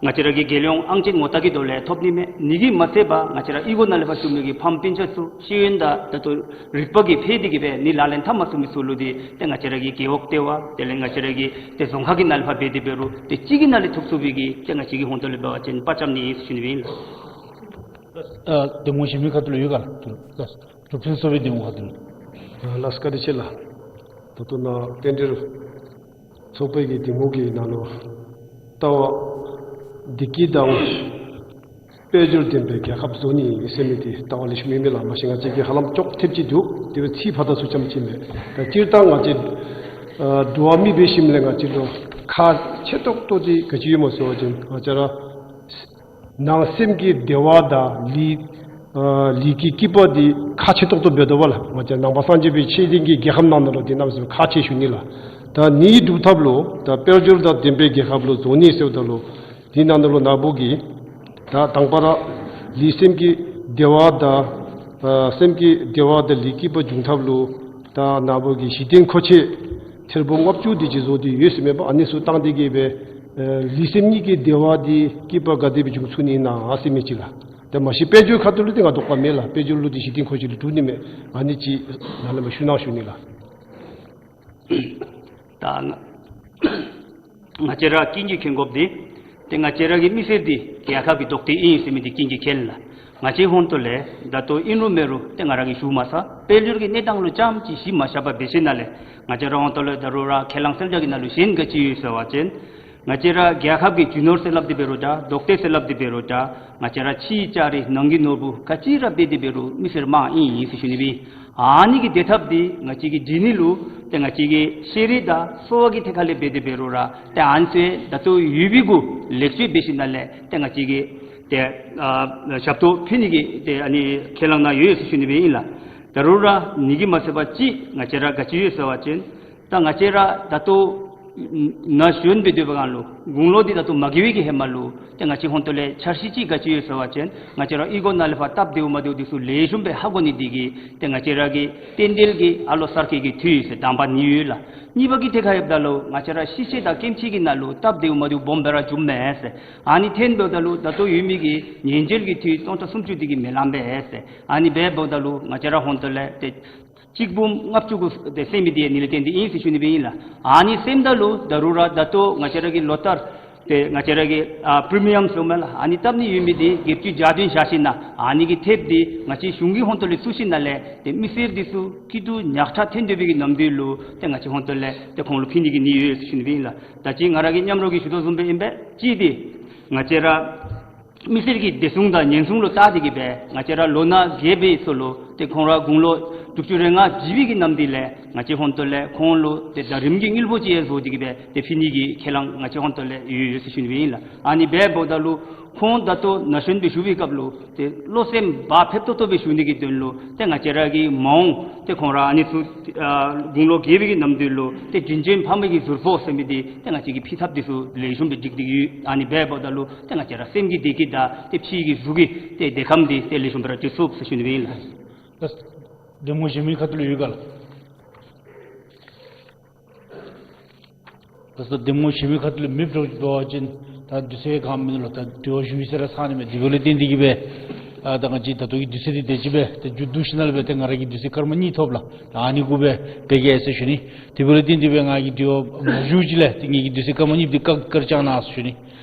ང་བཅས་ར་གི་རྒྱལ་ཡོངས་ཨང་ཅན་ངོ་རྟགས་ཀྱི་ཐོག་ལས་ཐོབ་ནི་མས། ཨ་ནི་གིས་མ་ཚད་པར་ང་བཅས་ར་གཡུས་སྒོ་ནང་ལས་ཕར་བཙུགས་མི་གི་ཕམ་སྤུན་ཆ་ཚུ་ཤེས་ཡོན་དང་ད་ལྟོ་རིག་པ་གིས་འཕེལ་ཏེ་གི་སྦེ་ཨ་ནི་ལག་ལེན་འཐབ་མ་ཚུགས་མི་ཚུ་ལུ་འདི་ཏེ་ང་བཅས་ར་གི་རྒེད་འོག་ལྟེ་བ་དེ་ལས་ང་བཅས་ར་གི་ཏེ་རྫོང་ཁག་གི་ནང་ལས་ཕར་འབད་དེ་འབད་རུང་ཏེ་གཅིག་གི་ནང་ལས་ཐོབ་ཚུགས་པའི་གི་ཏེ་ང་བཅས་ཀྱིས་ཧོང་ཏོ་ལས་འབད་བ་ཅིན་པ་རྐྱབ་ནི་ཨིན་ཟེར་ཞུ་ནི་སྦེ་ཨིན་ལགས། ཨ་གདམ་ངོ་གཞན་མི་ཁ་ཐུག་ལུ་ཡོད་ག་ལགས། ལགས་སོ། གྲུབ་ཆེན་ཚོགས་པའི་གདམ་ངོ་ཁ་ཐུག་ལུ། ལགས་བཀའ་དྲིན་ཆེ་ལགས། ད་ལྟོ་ནཱ་རྟེན་འབྲེལ་ཚོགས་པའི་གི་གདམ་ངོ་གི་ནང་ལུ་ལྟ་བ་བདེ་སྐྱིད་དང་དཔལ་འབྱོར་ལྡན་པའི་རྒྱལ་ཁབ་བཟོ་ནི་ཟེར་མི་འདི་ལྟ་བ་ལེགས་ཤོམ་ཨིན་མས་ལགས། མ་གཞི་ང་བཅས་ཀྱིས་ཧ་ལམ་ཅོག་འཐདཔ་ཅིག་འདུག། དེ་སྦེ་ཚིག་ཕར་དང་ཚུར་ཙམ་ཅིག་མས། ད་སྤྱིར་བཏང་ང་བཅས་ཨ་འགྲོ་བ་མི་འབད་ཞིནམ་ལས་ང་བཅས་ལུ་ཁག་ཆེ་ཏོག་ཏོ་འདི་ག་ཅི་ཡོད་སྨོ་ཟེར་བ་ཅིན་ང་བཅས་ར་ནང་སེམས་ཀྱི་བདེ་བ་དང་ལུས་ཨ་ལུས་ཀྱི་སྐྱིད་པ་འདི་ཁག་ཆེ་ཏོག་ཏོ་འབད་དོ་བ་ལགས། ང་བཅས་ནང་པ་སངས་རྒྱས་པའི་ཆོས་ལྡན་གྱི་རྒྱལ་ཁབ་ནང་ན་ལུ་འདི་གནམ་མེད་ས་མེད་ཁག་ཆེ་ཞུ་ནི་ལགས། ད་ཨ་ནི་སྒྲུབ་ཐབས་ལུ་ད་དཔལ་འབྱོར་དང་ལྡན་པའི་རྒྱལ་ཁབ་ལུ་བཟོ་ནི་ཟེརཝ་ད་ལུ་འདི་ནང་ན་ལུ་ནཱ་བུ་གིས་ད་དང་པ་ར་ལུས་སེམས་ཀྱི་བདེ་བ་དང་ཨ་སེམས་ཀྱི་བདེ་བ་དང་ལུས་སྐྱིད་པ་འབྱུང་ཐབས་ལུ་ད་ནཱ་བུ་གིས་གཞི་རྟེན་མཁོ་ཆས་ཐེར་འབུམ་ལྔ་བཅུ་དེ་ཅིག་བཟོ་སྟེ་ཡོད་ཟེར་མས་པ། ཨ་ནི་ཚུ་བཏང་སྟེ་གི་སྦེ་ཨ་ལུས་སེམས་གཉིས་ཀྱི་བདེ་བ་འདི་སྐྱིད་པ་ག་དེ་སྦེ་འབྱུང་ཚུགས་ནི་ཨིན་ན་ཟེར་མི་ཅིག་ལགས། ད་མ་གཞི་དཔལ་འབྱོར་ཁ་ཐུག་ལུ་འདི་ང་དོགས་པ་མེད་ལགས། དཔལ་འབྱོར་ལུ་འདི་གཞི་རྟེན་མཁོ་ཆས་ལུ་གྲུབ་ནི་མས། ཨ་ནི་ཅིག་ནཱ་ལས་མར་ཞུ་གནང་ཞུ་ནི་ལགས། ད་ང་ང་བཅས་ར་ཀུན་གྱིས་མཁྱེན་དགོཔ་འདི་ཏེ་ང་བཅས་ར་གི་མི་སེར་འདི་རྒྱལ་ཁབ་ཀྱི་རྡོག་ཏོ་ཨིན་ཟེར་མི་འདི་ཀུན་གྱིས་མཁྱེན་ལགས། ང་བཅས་ཧོང་ཏོ་ལས་ད་ལྟོ་ཨིན་རུང་མེན་རུང་ཏེ་ང་ར་གིས་ཞུ་མ་ཚར། དཔལ་འབྱོར་གྱི་གནས་སྟངས་ལུ་ཙམ་ཅིག་གཞི་མ་བཞག་པར་འབད་ཞིནམ་ལས་ང་བཅས་ར་ཧོང་ཏོ་ལས་ད་རུང་ར་ཁས་བླངས་གསལ་བསྒྲགས་ཀྱི་ནང་ལུ་གཞན་ག་ཅི་ཡོད་ཟེར་བ་ཅིན་ང་བཅས་ར་རྒྱལ་ཁབ་ཀྱི་རྒྱུ་ནོར་ཟེར་སླབ་སྟེ་འབད་རུང་འདྲ་རྡོག་ཏོ་ཟེར་སླབ་སྟེ་འབད་རུང་འདྲ་ང་བཅས་ར་ཕྱིའི་ལྕགས་རི་ནང་གི་ནོར་བུ་ག་ཅི་ར་འབད་དེ་འབད་རུང་མི་སེར་མང་ཨིན་ཨིན་ཟེར་ཞུ་ནི་སྦེ། ཨ་ནི་གི་བདེ་ཐབས་འདི་ང་བཅས་ཀྱིས་བྱིན་ནི་ལུ་ཏེ་ང་བཅས་ཀྱི་ཤེས་རིག་དང་གསོ་བ་གི་ཐད་ཁ་ལས་འབད་དེ་འབད་རུང་ར་ཏེ་ཨ་ནི་ཚུ་ད་ལྟོ་ཡོད་པའི་གུ་ལེགས་བཅོས་འབད་ཞིནམ་ལས་ཏེ་ང་བཅས་ཀྱིས་ཏེ་ཨ་ཞབས་ཏོག་ཕུལ་ནི་གི་ཏེ་ཨ་ནི་ཁས་བླངས་གནང་ཡོད་ཟེར་ཞུ་ནི་སྦེ་ཨིན་ལགས། ད་རུང་ར་ཨ་ནི་གིས་མ་ཚད་པར་ཅིག་ང་བཅས་ར་ག་ཅི་ཡོད་ཟེར་བ་ཅིན་ད་ང་བཅས་ར་ད་ལྟོ་ན་གཞོན་སྦེ་སྡོད་པའི་སྒང་ལུ་དགུང་ལོ་འདི་ད་ལྟོ་མ་བརྒལ་བའི་གི་ཧེ་མ་ལུ་ཏེ་ང་བཅས་ཧོང་ཏོ་ལས་འཆར་གཞི་ཅིག་ག་ཅི་ཡོད་ཟེར་བ་ཅིན་ང་བཅས་ར་གཡུས་སྒོ་ནང་ལས་ཕར་སྟབས་བདེཝ་མ་བདེཝ་འདི་ཚུ་ལེགས་ཤོམ་སྦེ་ཧ་གོ་ནི་འདི་གིས་ཏེ་ང་བཅས་ར་གི་རྟེན་འབྲེལ་གྱི་ཨ་ལོ་གསར་བསྐལ་གྱི་དུས་ཟེར་དང་པ་གཉིས་ཡོད་ལགས། གཉིས་པ་གི་ཐད་ཁར་ཡོདཔ་ད་ལུ་ང་བཅས་ར་ཤི་བཤེས་དང་སྐྱེ་འཆི་གི་ནང་ལུ་སྟབས་བདེཝ་མ་བདེཝ་སྦོམ་སྦེ་ར་འབྱུངམ་མས་ཟེར། ཨ་ནི་འཐོནམ་ད་ལུ་ད་ལྟོ་ཡོད་མི་གི་ཉེན་བཅོལ་གྱི་འཐུས་སྟོང་ཕྲག་སུམ་ཅུ་འདི་གིས་མི་ལང་པས་ཟེར། ཨ་ནི་འབདཝ་ད་ལུ་ང་བཅས་ར་ཧོང་ཏོ་ལས་ཏེ་གཅིག་འབུམ་ལྔ་བཅུ་གུ་ཏེ་སེལ་མི་འདི་ཨ་ནི་ལས་བརྟེན་ཏེ་ཨིན་ཟེར་ཞུ་ནི་སྦེ་ཨིན་ལགས། ཨ་ནི་སེལཝ་ད་ལུ་ད་རུང་ར་ད་ལྟོ་ང་བཅས་ར་གི་ལོ་ལྟར་ཏེ་ང་བཅས་ར་གི་ཨ་པི་རི་མི་ཡམ་ཟེརཝ་མས་ལགས། ཨ་ནི་བཏབ་ནི་ཡོད་མི་འདི་བརྒྱད་ཅུ་གྱ་བདུན་བཞག་ཞིནམ་ཨ་ནི་གི་ཐེབས་འདི་ང་བཅས་གཞུང་གིས་ཧོང་ཏོ་ལས་བཙུགས་ཞིནམ་ལས་ཏེ་མི་སེར་འདི་ཚུ་སྐྱིད་སྡུག་ཉག་ཕྲ་འཐོན་སྡོད་པའི་གི་ནམ་དུས་ལུ་ཏེ་ང་བཅས་ཧོང་ཏོ་ལས་ཏེ་ཁོང་ལུ་ཕུལ་ནི་གི་ནི་ཡོད་ཟེར་ཞུ་ནི་སྦེ་ཨིན་ལགས། ད་ཅི་ང་ར་གི་མཉམ་རོགས་ཀྱིས་ཞུ་དོ་བཟུམ་སྦེ་ཨིན་པས། གཅིག་འདི་ང་བཅས་ར་མི་སེར་གྱི་བདེ་སྲུང་དང་ཉེན་སྲུང་ལུ་བལྟ་སྟེ་གི་སྦེ་ང་བཅས་ར་ལོ་ན་རྒས་པའི་ཚུ་ལུ་ཏེ་ཁོང་ར་དགུང་ལོ་དྲུག་ཅུ་རེ་ལྔ་བརྒྱུད་པའི་གི་ནམ་དུས་ལས་ང་བཅས་ཧོང་ཏོ་ལས་ཁོང་ལུ་ཏེ་ཟླ་རིམ་གྱི་དངུལ་ཕོགས་ཅིག་ཡང་བཟོ་སྟེ་གི་སྦེ་ཏེ་ཕུལ་ནི་གི་ཁས་བླངས་ང་བཅས་ཧོང་ཏོ་ལས་ཡོད་ཡོད་ཟེར་ཞུ་ནི་སྦེ་ཨིན་ལགས། ཨ་ནི་འབདཝ་ད་ལུ་ཁོང་ད་ལྟོ་ན་གཞོན་སྦེ་བཞུགས་པའི་སྐབས་ལུ་ཏེ་བློ་སེམས་བག་ཕེབས་ཏོག་ཏོ་སྦེ་བཞུགས་ནི་གི་དོན་ལུ་ཏེ་ང་བཅས་ར་གིས་མ་འོངས་ཏེ་ཁོང་ར་ཨ་ནི་ཚུ་ཨ་དགུང་ལོ་རྒས་པའི་གི་ནམ་དུས་ལུ་ཏེ་རྒྱུན་གཅོད་ཕ་མའི་གི་གཟུར་ཕོགས་ཟེར་མི་འདི་ཏེ་ང་བཅས་ཀྱིས་ཕུལ་ཐབས་འདི་ཚུ་ལེགས་ཤོམ་སྦེ་སྒྲིག་སྟེ་ཡོད། ཨ་ནི་འབདཝ་ད་ལུ་ཏེ་ང་བཅས་ར་སེམས་ཀྱི་བདེ་སྐྱིད་དང་ཏེ་ཕྱི་གི་གཟུགས་ཀྱི་ཏེ་བདེ་ཁམས་འདི་ཏེ་ལེགས་ཤོམ་སྦེ་ར་སྤྱོད་ཚུགས་ཟེར་ཞུ་ནི་སྦེ་ཨིན་ལགས། ད་གདམ་ངོ་གཞན་མི་ཁ་ཐུག་ལུ་ཡོད་ག་ལགས། ད་གདམ་ངོ་གཞན་མི་ཁ་ཐུག་ལུ་མེདཔ་འདྲཝ་ཅིག་འབད་བ་ཅིན་ད་དུས་ཚོད་གང་མིན་ལོ། ད་དུས་ཚོད་ཞུ་མི་ཟེར་ར་ཚར་ནི་མས། དེ་འབདཝ་ལས་བརྟེན་ཏེ་གི་སྦེ་ཨ་ད་ང་བཅས་ད་ལྟོ་གི་དུས་ཚོད་འདི་དེ་ཅིག་སྦེ་ཏེ་མཇུག་བསྡུ་ཞིནམ་ལས་སྦེ་ཏེ་ང་ར་གིས་དུས་ཚོད་སྐར་མ་གཉིས་ཐོབ་ལགས། ད་ཨ་ནི་གུ་སྦེ་བཀལ་གེ་ཟེར་ཞུ་ནི། དེ་འབདཝ་ལས་བརྟེན་ཏེ་སྦེ་ང་གིས་དུས་ཚོད་མ་ཞུ་ཅིག་ལས་ཏེ་ངེ་གི་དུས་ཚོད་སྐར་མ་གཉིས་འདི་བཀག་བཀག་བཅུག་གནང་ཟེར་ཞུ་ནི།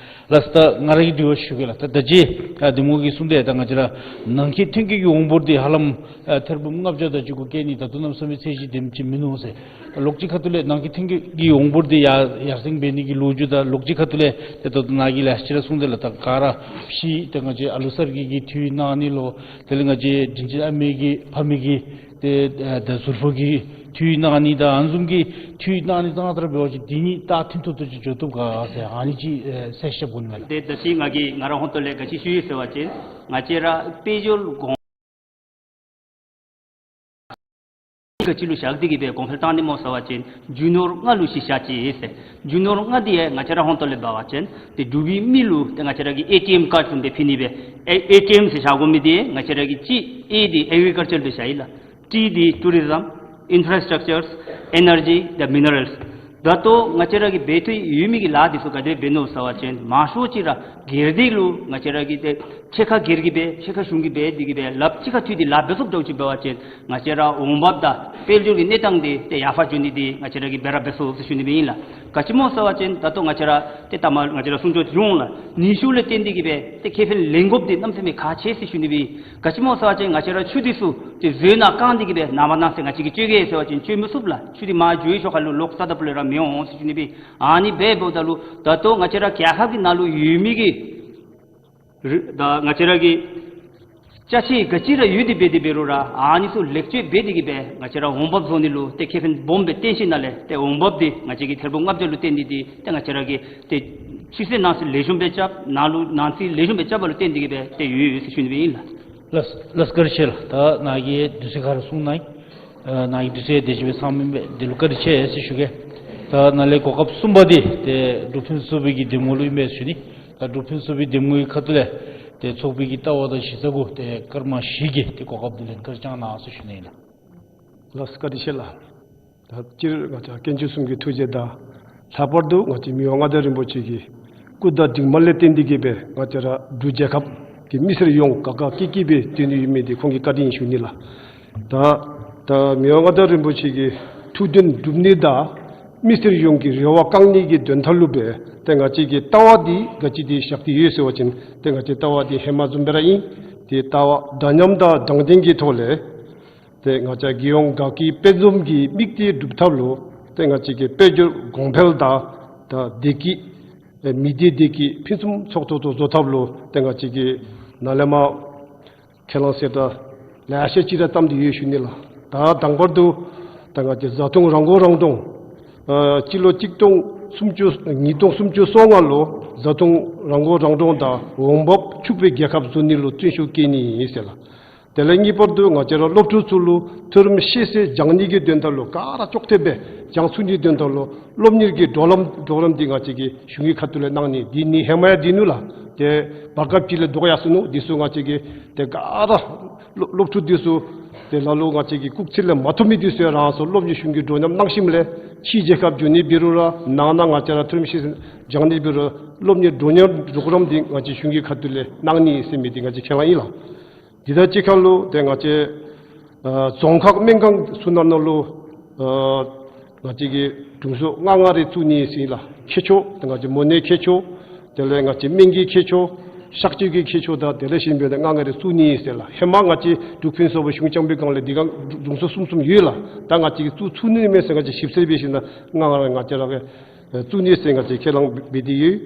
ལགས། ད་ང་ར་གིས་དྲི་བ་ཞུ་གེ་ལགས། ད་ད་ཅི་ཨ་གདམ་ངོ་གིས་གསུངས་ཏེ་ད་ང་བཅས་ར་ནང་འཁོད་ཐོན་སྐྱེད་ཀྱི་འོང་འབོར་འདི་ཧ་ལམ་ཨ་ཐེར་འབུམ་ལྔ་བརྒྱ་དང་བཅུ་དགུ་བཀལ་ནི་ད་ལྟོ་གནམ་མེད་ས་མེད་ཚད་གཞི་དེམ་ཅིག་མིན་ནུག་ཟེར། ད་ལོགས་ཅིག་ཁ་ཐུག་ལས་ནང་འཁོད་ཐོན་སྐྱེད་ཀྱི་འོང་འབོར་འདི་ཡར་ཡར་སེང་འབད་ནི་གི་ལོ་རྒྱུས་དང་ལོགས་ཅིག་ཁ་ཐུག་ལས་ཏེ་ད་ལྟོ་ནཱ་གིས་ལེ་ཤ་ཅིག་ར་གསུངས་ཏེ་ལགས། ད་ག་ར་ཕྱི་ཏེ་ང་བཅས་ཨ་ལུ་གསར་སྐྱེས་ཀྱི་འཐུས་གནང་ནི་ལུ་དེ་ལས་ང་བཅས་དྲིན་ཅན་ཨ་མའི་གི་ཕ་མའི་གི་ཏེ་ཨ་ད་ཟུར་ཕོག་གི་འཐུས་གནང་ནི་དང་ཨ་ནི་བཟུམ་གྱི་འཐུས་གནང་ནི་ཙང་ཙ་ར་འབད་བ་ཅིན་དེ་གཉིས་ད་མཐུན་ཏོག་ཏོ་ཅིག་འགྱོ་བཏུབ་ག་ཟེར་ཨ་ནི་ཅིག་ཨ་གསལ་བཤད་དགོ་ནི་མས་ལགས། ཏེ་ད་ཅི་ང་གིས་ང་རའི་ཧོངས་ཏོ་ལས་ག་ཅི་ཞུ་ཡི་ཟེར་བ་ཅིན་ང་བཅས་ར་དཔལ་འབྱོར་གོང་ག་ཅི་ལུ་བཞག་སྟེ་གི་སྦེ་གོང་འཕེལ་བཏང་ནི་སྨོ་ཟེར་བ་ཅིན་རྒྱུ་ནོར་ལྔ་ལུ་གཞི་བཞག་ཅི་ཟེར། རྒྱུ་ནོར་ལྔ་འདི་ཡང་ང་བཅས་རའི་ཧོངས་ཏོ་ལས་འབད་བ་ཅིན་ཏེ་འབྲུག་པའི་མི་ལུ་ཏེ་ང་བཅས་ར་གི་ཨེ་ཊི་ཨེམ་ཀཱཌ་བཟུམ་སྦེ་ཕུལ་ནི་སྦེ་ཨེ་ཨེ་ཊི་ཨེམ་ཟེར་བཞག་དགོ་མི་འདི་ང་བཅས་ར་གི་གཅིག་ཨེ་འདི་ཨེག་རི་ཀལ་ཅར་ལུ་བཞག་ཡི་ལགས། ཊི་འདི་ཊུ་རི་ཛམ། ཨིན་ཕ་ར་སི་ཊག་ཅར། ཨེ་ནར་ཇི། ད་མི་ནེ་རལསི། ད་ལྟོ་ང་བཅས་ར་གིས་འབད་འཐུས་ཡོད་མི་གི་ལཱ་འདི་ཚུ་ག་དེ་འབད་ནུག་ཟེར་བ་ཅིན་མང་ཤོས་ཅིག་ར་སྒེར་སྡེ་ལུ་ང་བཅས་ར་གིས་ཏེ་ཕྱེད་ཀ་སྒེར་གྱིས་འབད་ཕྱེད་ཀ་གཞུང་གིས་འབད་དེ་གི་སྦེ་ལགཔ་གཅིག་ཁར་མཐུད་དེ་ལཱ་འབད་ཚུགསཔ་འདྲཝ་ཅིག་འབད་བ་ཅིན་ང་བཅས་ར་འོང་འབབ་དང་དཔལ་འབྱོར་གྱི་གནས་སྟངས་འདི་ཏེ་ཡར་འཕར་འགྱོ་ནི་འདི་ང་བཅས་ར་གིས་འབད་ར་འབད་ཚུགས་ཟེར་ཞུ་ནི་སྦེ་ཨིན་ལགས། ག་ཅི་སྨོ་ཟེར་བ་ཅིན་ད་ལྟོ་ང་བཅས་ར་ཏེ་ད་མ་ང་བཅས་ར་གསུང་ཆོག་ཅིག་འོང་ལགས། ནུས་ཤུགས་ལས་བརྟེན་ཏེ་གི་སྦེ་ཏེ་ཁེ་ཕན་ལེན་དགོཔ་འདི་གནམ་མེད་ས་མེད་ཁག་ཆེ་ཟེར་ཞུ་ནི་སྦེ་ཨིན། ག་ཅི་སྨོ་ཟེར་བ་ཅིན་ང་བཅས་ར་ཆུ་འདི་ཚུ་ཏེ་མཛོད་ནང་བཀང་སྟེ་གི་སྦེ་ནངས་པ་གནངས་ཚེ་ང་བཅས་ཀྱིས་སྤྱོད་གེ་ཟེར་བ་ཅིན་སྤྱོད་མི་ཚུགས་ལགས། ཆུ་འདི་མར་འགྱོ་བའི་ཤུལ་ཁ་ལུ་ལོག་ས་ད་པུ་ལས་ར་མི་འོང་ཟེར་ཞུ་ནི་སྦེ་ཨིན། ཨ་ནི་འབདཝ་ད་ལུ་ད་ལྟོ་ང་བཅས་ར་རྒྱལ་ཁབ་ཀྱི་ནང་ལུ་ཡོད་མི་གི་རི་ད་ང་བཅས་ར་གི་ཅ་ཆས་ག་ཅི་ར་ཡོད་དེ་འབད་དེ་འབད་རུང་ར་ཨ་ནི་ཚུ་ལེགས་བཅོས་འབད་དེ་གི་སྦེ་ང་བཅས་ར་འོང་འབབ་བཟོ་ནི་ལུ་ཏེ་ཁེ་ཕན་སྦོམ་སྦེ་བརྟེན་ཞིནམ་ལས་ཏེ་འོང་འབབ་འདི་ང་བཅས་ཀྱིས་ཐེར་འབུམ་ལྔ་བརྒྱ་ལུ་བརྟེན་ཏེ་འདི་ཏེ་ང་བཅས་ར་གིས་ཏེ་ཕྱི་ཚེས་ནང་ཚེས་ལེགས་ཤོམ་སྦེ་རྐྱབ་ནང་ལུ་ནང་ཚེས་ལེགས་ཤོམ་སྦེ་རྐྱབ་པ་ལུ་བརྟེན་ཏེ་གི་སྦེ་ཏེ་ཡོད་ཡོད་ཟེར་ཞུ་ནི་སྦེ་ཨིན་ལགས། ལགས་ལགས། བཀའ་དྲིན་ཆེ་ལགས། ད་ནཱ་གིས་དུས་ཚོད་ཁར་གསུངས་གནང་། ཨ་ནཱ་གི་དུས་ཚོད་དེ་ཅིག་སྦེ་ཚང་མི་འདི་ལུ་བཀའ་དྲིན་ཆེ་ཟེར་ཞུ་གེ། ད་ནཱ་ལས་གོ་སྐབས་གསུམ་པ་འདི་ཏེ་འབྲུག་ཕུན་ཚོགས་པའི་གི་གདམ་ངོ་ལུ་ཨིན་པས་ཞུ་ནི། ད་འབྲུག་ཕུན་ཚོགས་པའི་གདམ་ངོའི་ཁ་ཐུག་ལས་ཏེ་ཚོགས་པའི་གི་ལྟ་བ་དང་གཞི་རྩ་གུ་ཏེ་སྐར་མ་བཞི་གི་ཏེ་གོ་སྐབས་འདི་ལེན་བཀའ་དྲིན་བསྐྱང་གནང་ཟེར་ཞུ་ནི་ཨིན་ལགས། ལགས་བཀའ་དྲིན་ཆེ་ལགས། ད་སྤྱིར་ང་བཅས་དཀོན་མཆོག་གསུམ་གྱི་ཐུགས་རྗེ་དང་ལྷག་པར་དུ་ང་བཅས་མི་དབང་མངའ་བདག་རིན་པོ་ཆེ་གི་སྐུ་ཟླ་སྒྲིལ་མ་ལས་བརྟེན་ཏེ་གི་སྦེ་ང་བཅས་ར་འབྲུག་རྒྱལ་ཁབ་ཀྱི་མི་སེར་ཡོངས་ག་ག་ཀི་ཀི་སྦེ་སྡོད་ནི་ཡོད་མི་འདི་ཁོང་གི་བཀའ་དྲིན་ཞུ་ནི་ལགས། ད་ད་མི་དབང་མངའ་བདག་རིན་པོ་ཆེ་གི་ཐུགས་འདུན་སྒྲུབ་ནི་དང་མི་སེར་ཡོངས་ཀྱི་རེ་བ་བསྐང་ནི་གི་དོན་དག་ལུ་སྦེ་ཏེ་ང་བཅས་ཀྱི་ལྟ་བ་འདི་ག་ཅི་འདི་བཞག་སྟེ་ཡོད་ཟེར་བ་ཅིན་ཏེ་ང་བཅས་ལྟ་བ་འདི་ཧེ་མ་བཟུམ་སྦེ་ར་ཨིན། ཏེ་ལྟ་བ་འདྲ་མཉམ་དང་དྲང་བདེན་གྱི་ཐོག་ལས་ཏེ་ང་བཅས་རྒྱལ་ཡོངས་དགའ་སྐྱིད་དཔལ་འཛོམས་ཀྱི་དམིགས་གཏད་སྒྲུབ་ཐབས་ལུ་ཏེ་ང་བཅས་ཀྱི་དཔལ་འབྱོར་གོང་འཕེལ་དང་ད་བདེ་སྐྱིད་ཨེ་མི་སྡེ་བདེ་སྐྱིད་ཕུན་སུམ་ཚོགས་ཏོག་ཏོ་བཟོ་ཐབས་ལུ་ཏེ་ང་བཅས་ཀྱིས་ནཱ་ལས་མར་ཁས་བླངས་གསེར་གྲངས་ལེ་ཤ་ཅིག་ར་བརྩམས་ཏེ་ཡོད་ཞུ་ནི་ལགས། ད་དང་པར་དུ་ད་ང་བཅས་བཟའ་འཐུང་རང་མགོ་རང་འདྲོངས་ཨ་སྤྱི་ལོ་གཅིག་སྟོང་སུམ་ཅུ་ཉིས་སྟོང་སུམ་ཅུ་སོ་ལྔ་ལུ་བཟའ་འཐུང་རང་མགོ་རང་འདྲོངས་དང་འོང་འབབ་ཕྱུག་པའི་རྒྱལ་ཁབ་བཟོ་ནི་ལུ་བརྩོན་ཤུགས་བསྐྱེད་ནི་ཨིན་ཟེར་ལགས། དེ་ལས་གཉིས་པར་དུ་ང་བཅས་ར་སློབ་ཕྲུག་ཚུ་ལུ་མཐོ་རིམ་ཤེས་ཚད་སྦྱང་ནི་གི་དོན་དག་ལུ་ག་ར་ཅོག་འཐདཔ་སྦེ་སྦྱང་ཚུགས་ནི་དོན་དག་ལུ་སློབ་གཉེར་གྱི་གྲོགས་རམ་གྲོགས་རམ་འདི་ང་བཅས་ཀྱིས་གཞུང་གི་ཁ་ཐུག་ལས་གནང་ནི་འདི་ནི་ཧེ་མ་ཡང་འདི་ནུག་ལགས། ཏེ་བར་སྐབས་ཅིག་ལས་ལྡོག་ཡར་སོ་ནུག། འདི་ཚུ་ང་བཅས་ཀྱིས་ཏེ་ག་ར་སློབ་སློབ་ཕྲུག་འདི་ཚུ་ཏེ་ལ་ལུ་ང་བཅས་ཀྱི་སྐུགས་ཚད་ལས་མ་ཐོབ་མི་འདི་ཚུ་ཡང་རང་སོ་སློབ་གཉེར་གཞུང་གི་གྲོགས་རམ་གནང་ཞིནམ་ལས་ཕྱིའི་རྒྱལ་ཁབ་འགྱོ་ནི་འབད་རུང་ར་ནང་ན་ང་བཅས་ར་མཐོ་རིམ་ཤེས་ཚད་སྦྱང་ནི་འབད་རུང་སློབ་གཉེར་གྲོགས་རམ་གྲོགས་རམ་འདི་ང་བཅས་གཞུང་གི་ཁ་ཐུག་ལས་གནང་ནི་ཟེར་མི་འདི་ང་བཅས་ཁས་བླངས་ཨིན་ལགས། འདི་དང་གཅིག་ཁར་ལུ་ཏེ་ང་བཅས་ཨ་རྫོང་ཁག་སྨན་ཁང་ཚུ་ནང་ན་ལུ་ཨ་ང་བཅས་ཀྱིས་དྲུང་འཚོ་ལྔ་ལྔ་རེ་བཙུགས་ནི་ཟེར་ལགས། མཁས་མཆོག་ཏེ་ང་བཅས་མོ་ནད་མཁས་མཆོག་དེ་ལས་ང་བཅས་སྨན་གྱི་མཁས་མཆོག་གཤག་བཅོས་ཀྱི་མཁས་མཆོག་དང་དེ་ལས་གཞན་པའི་ཏེ་ལྔ་ལྔ་རེ་བཙུགས་ནི་ཟེར་ལགས། ཧེ་མ་ང་བཅས་འབྲུག་ཕུན་ཚོགས་པ་གཞུང་བསྐྱངས་པའི་སྒང་ལས་འདི་སྒང་དྲུང་འཚོ་གསུམ་གསུམ་ཡོད་ལགས། ད་ང་བཅས་ཀྱིས་བཙུགས་ཚུགས་ནི་མས་ཟེར་ང་བཅས་ཞིབ་འཚོལ་འབད་ཞིནམ་ལས་ལྔ་ལྔ་རེ་ང་བཅས་ར་གིས་བཙུགས་ནི་ཟེར་ང་བཅས་ཁས་བླངས་འབད་དེ་ཡོད།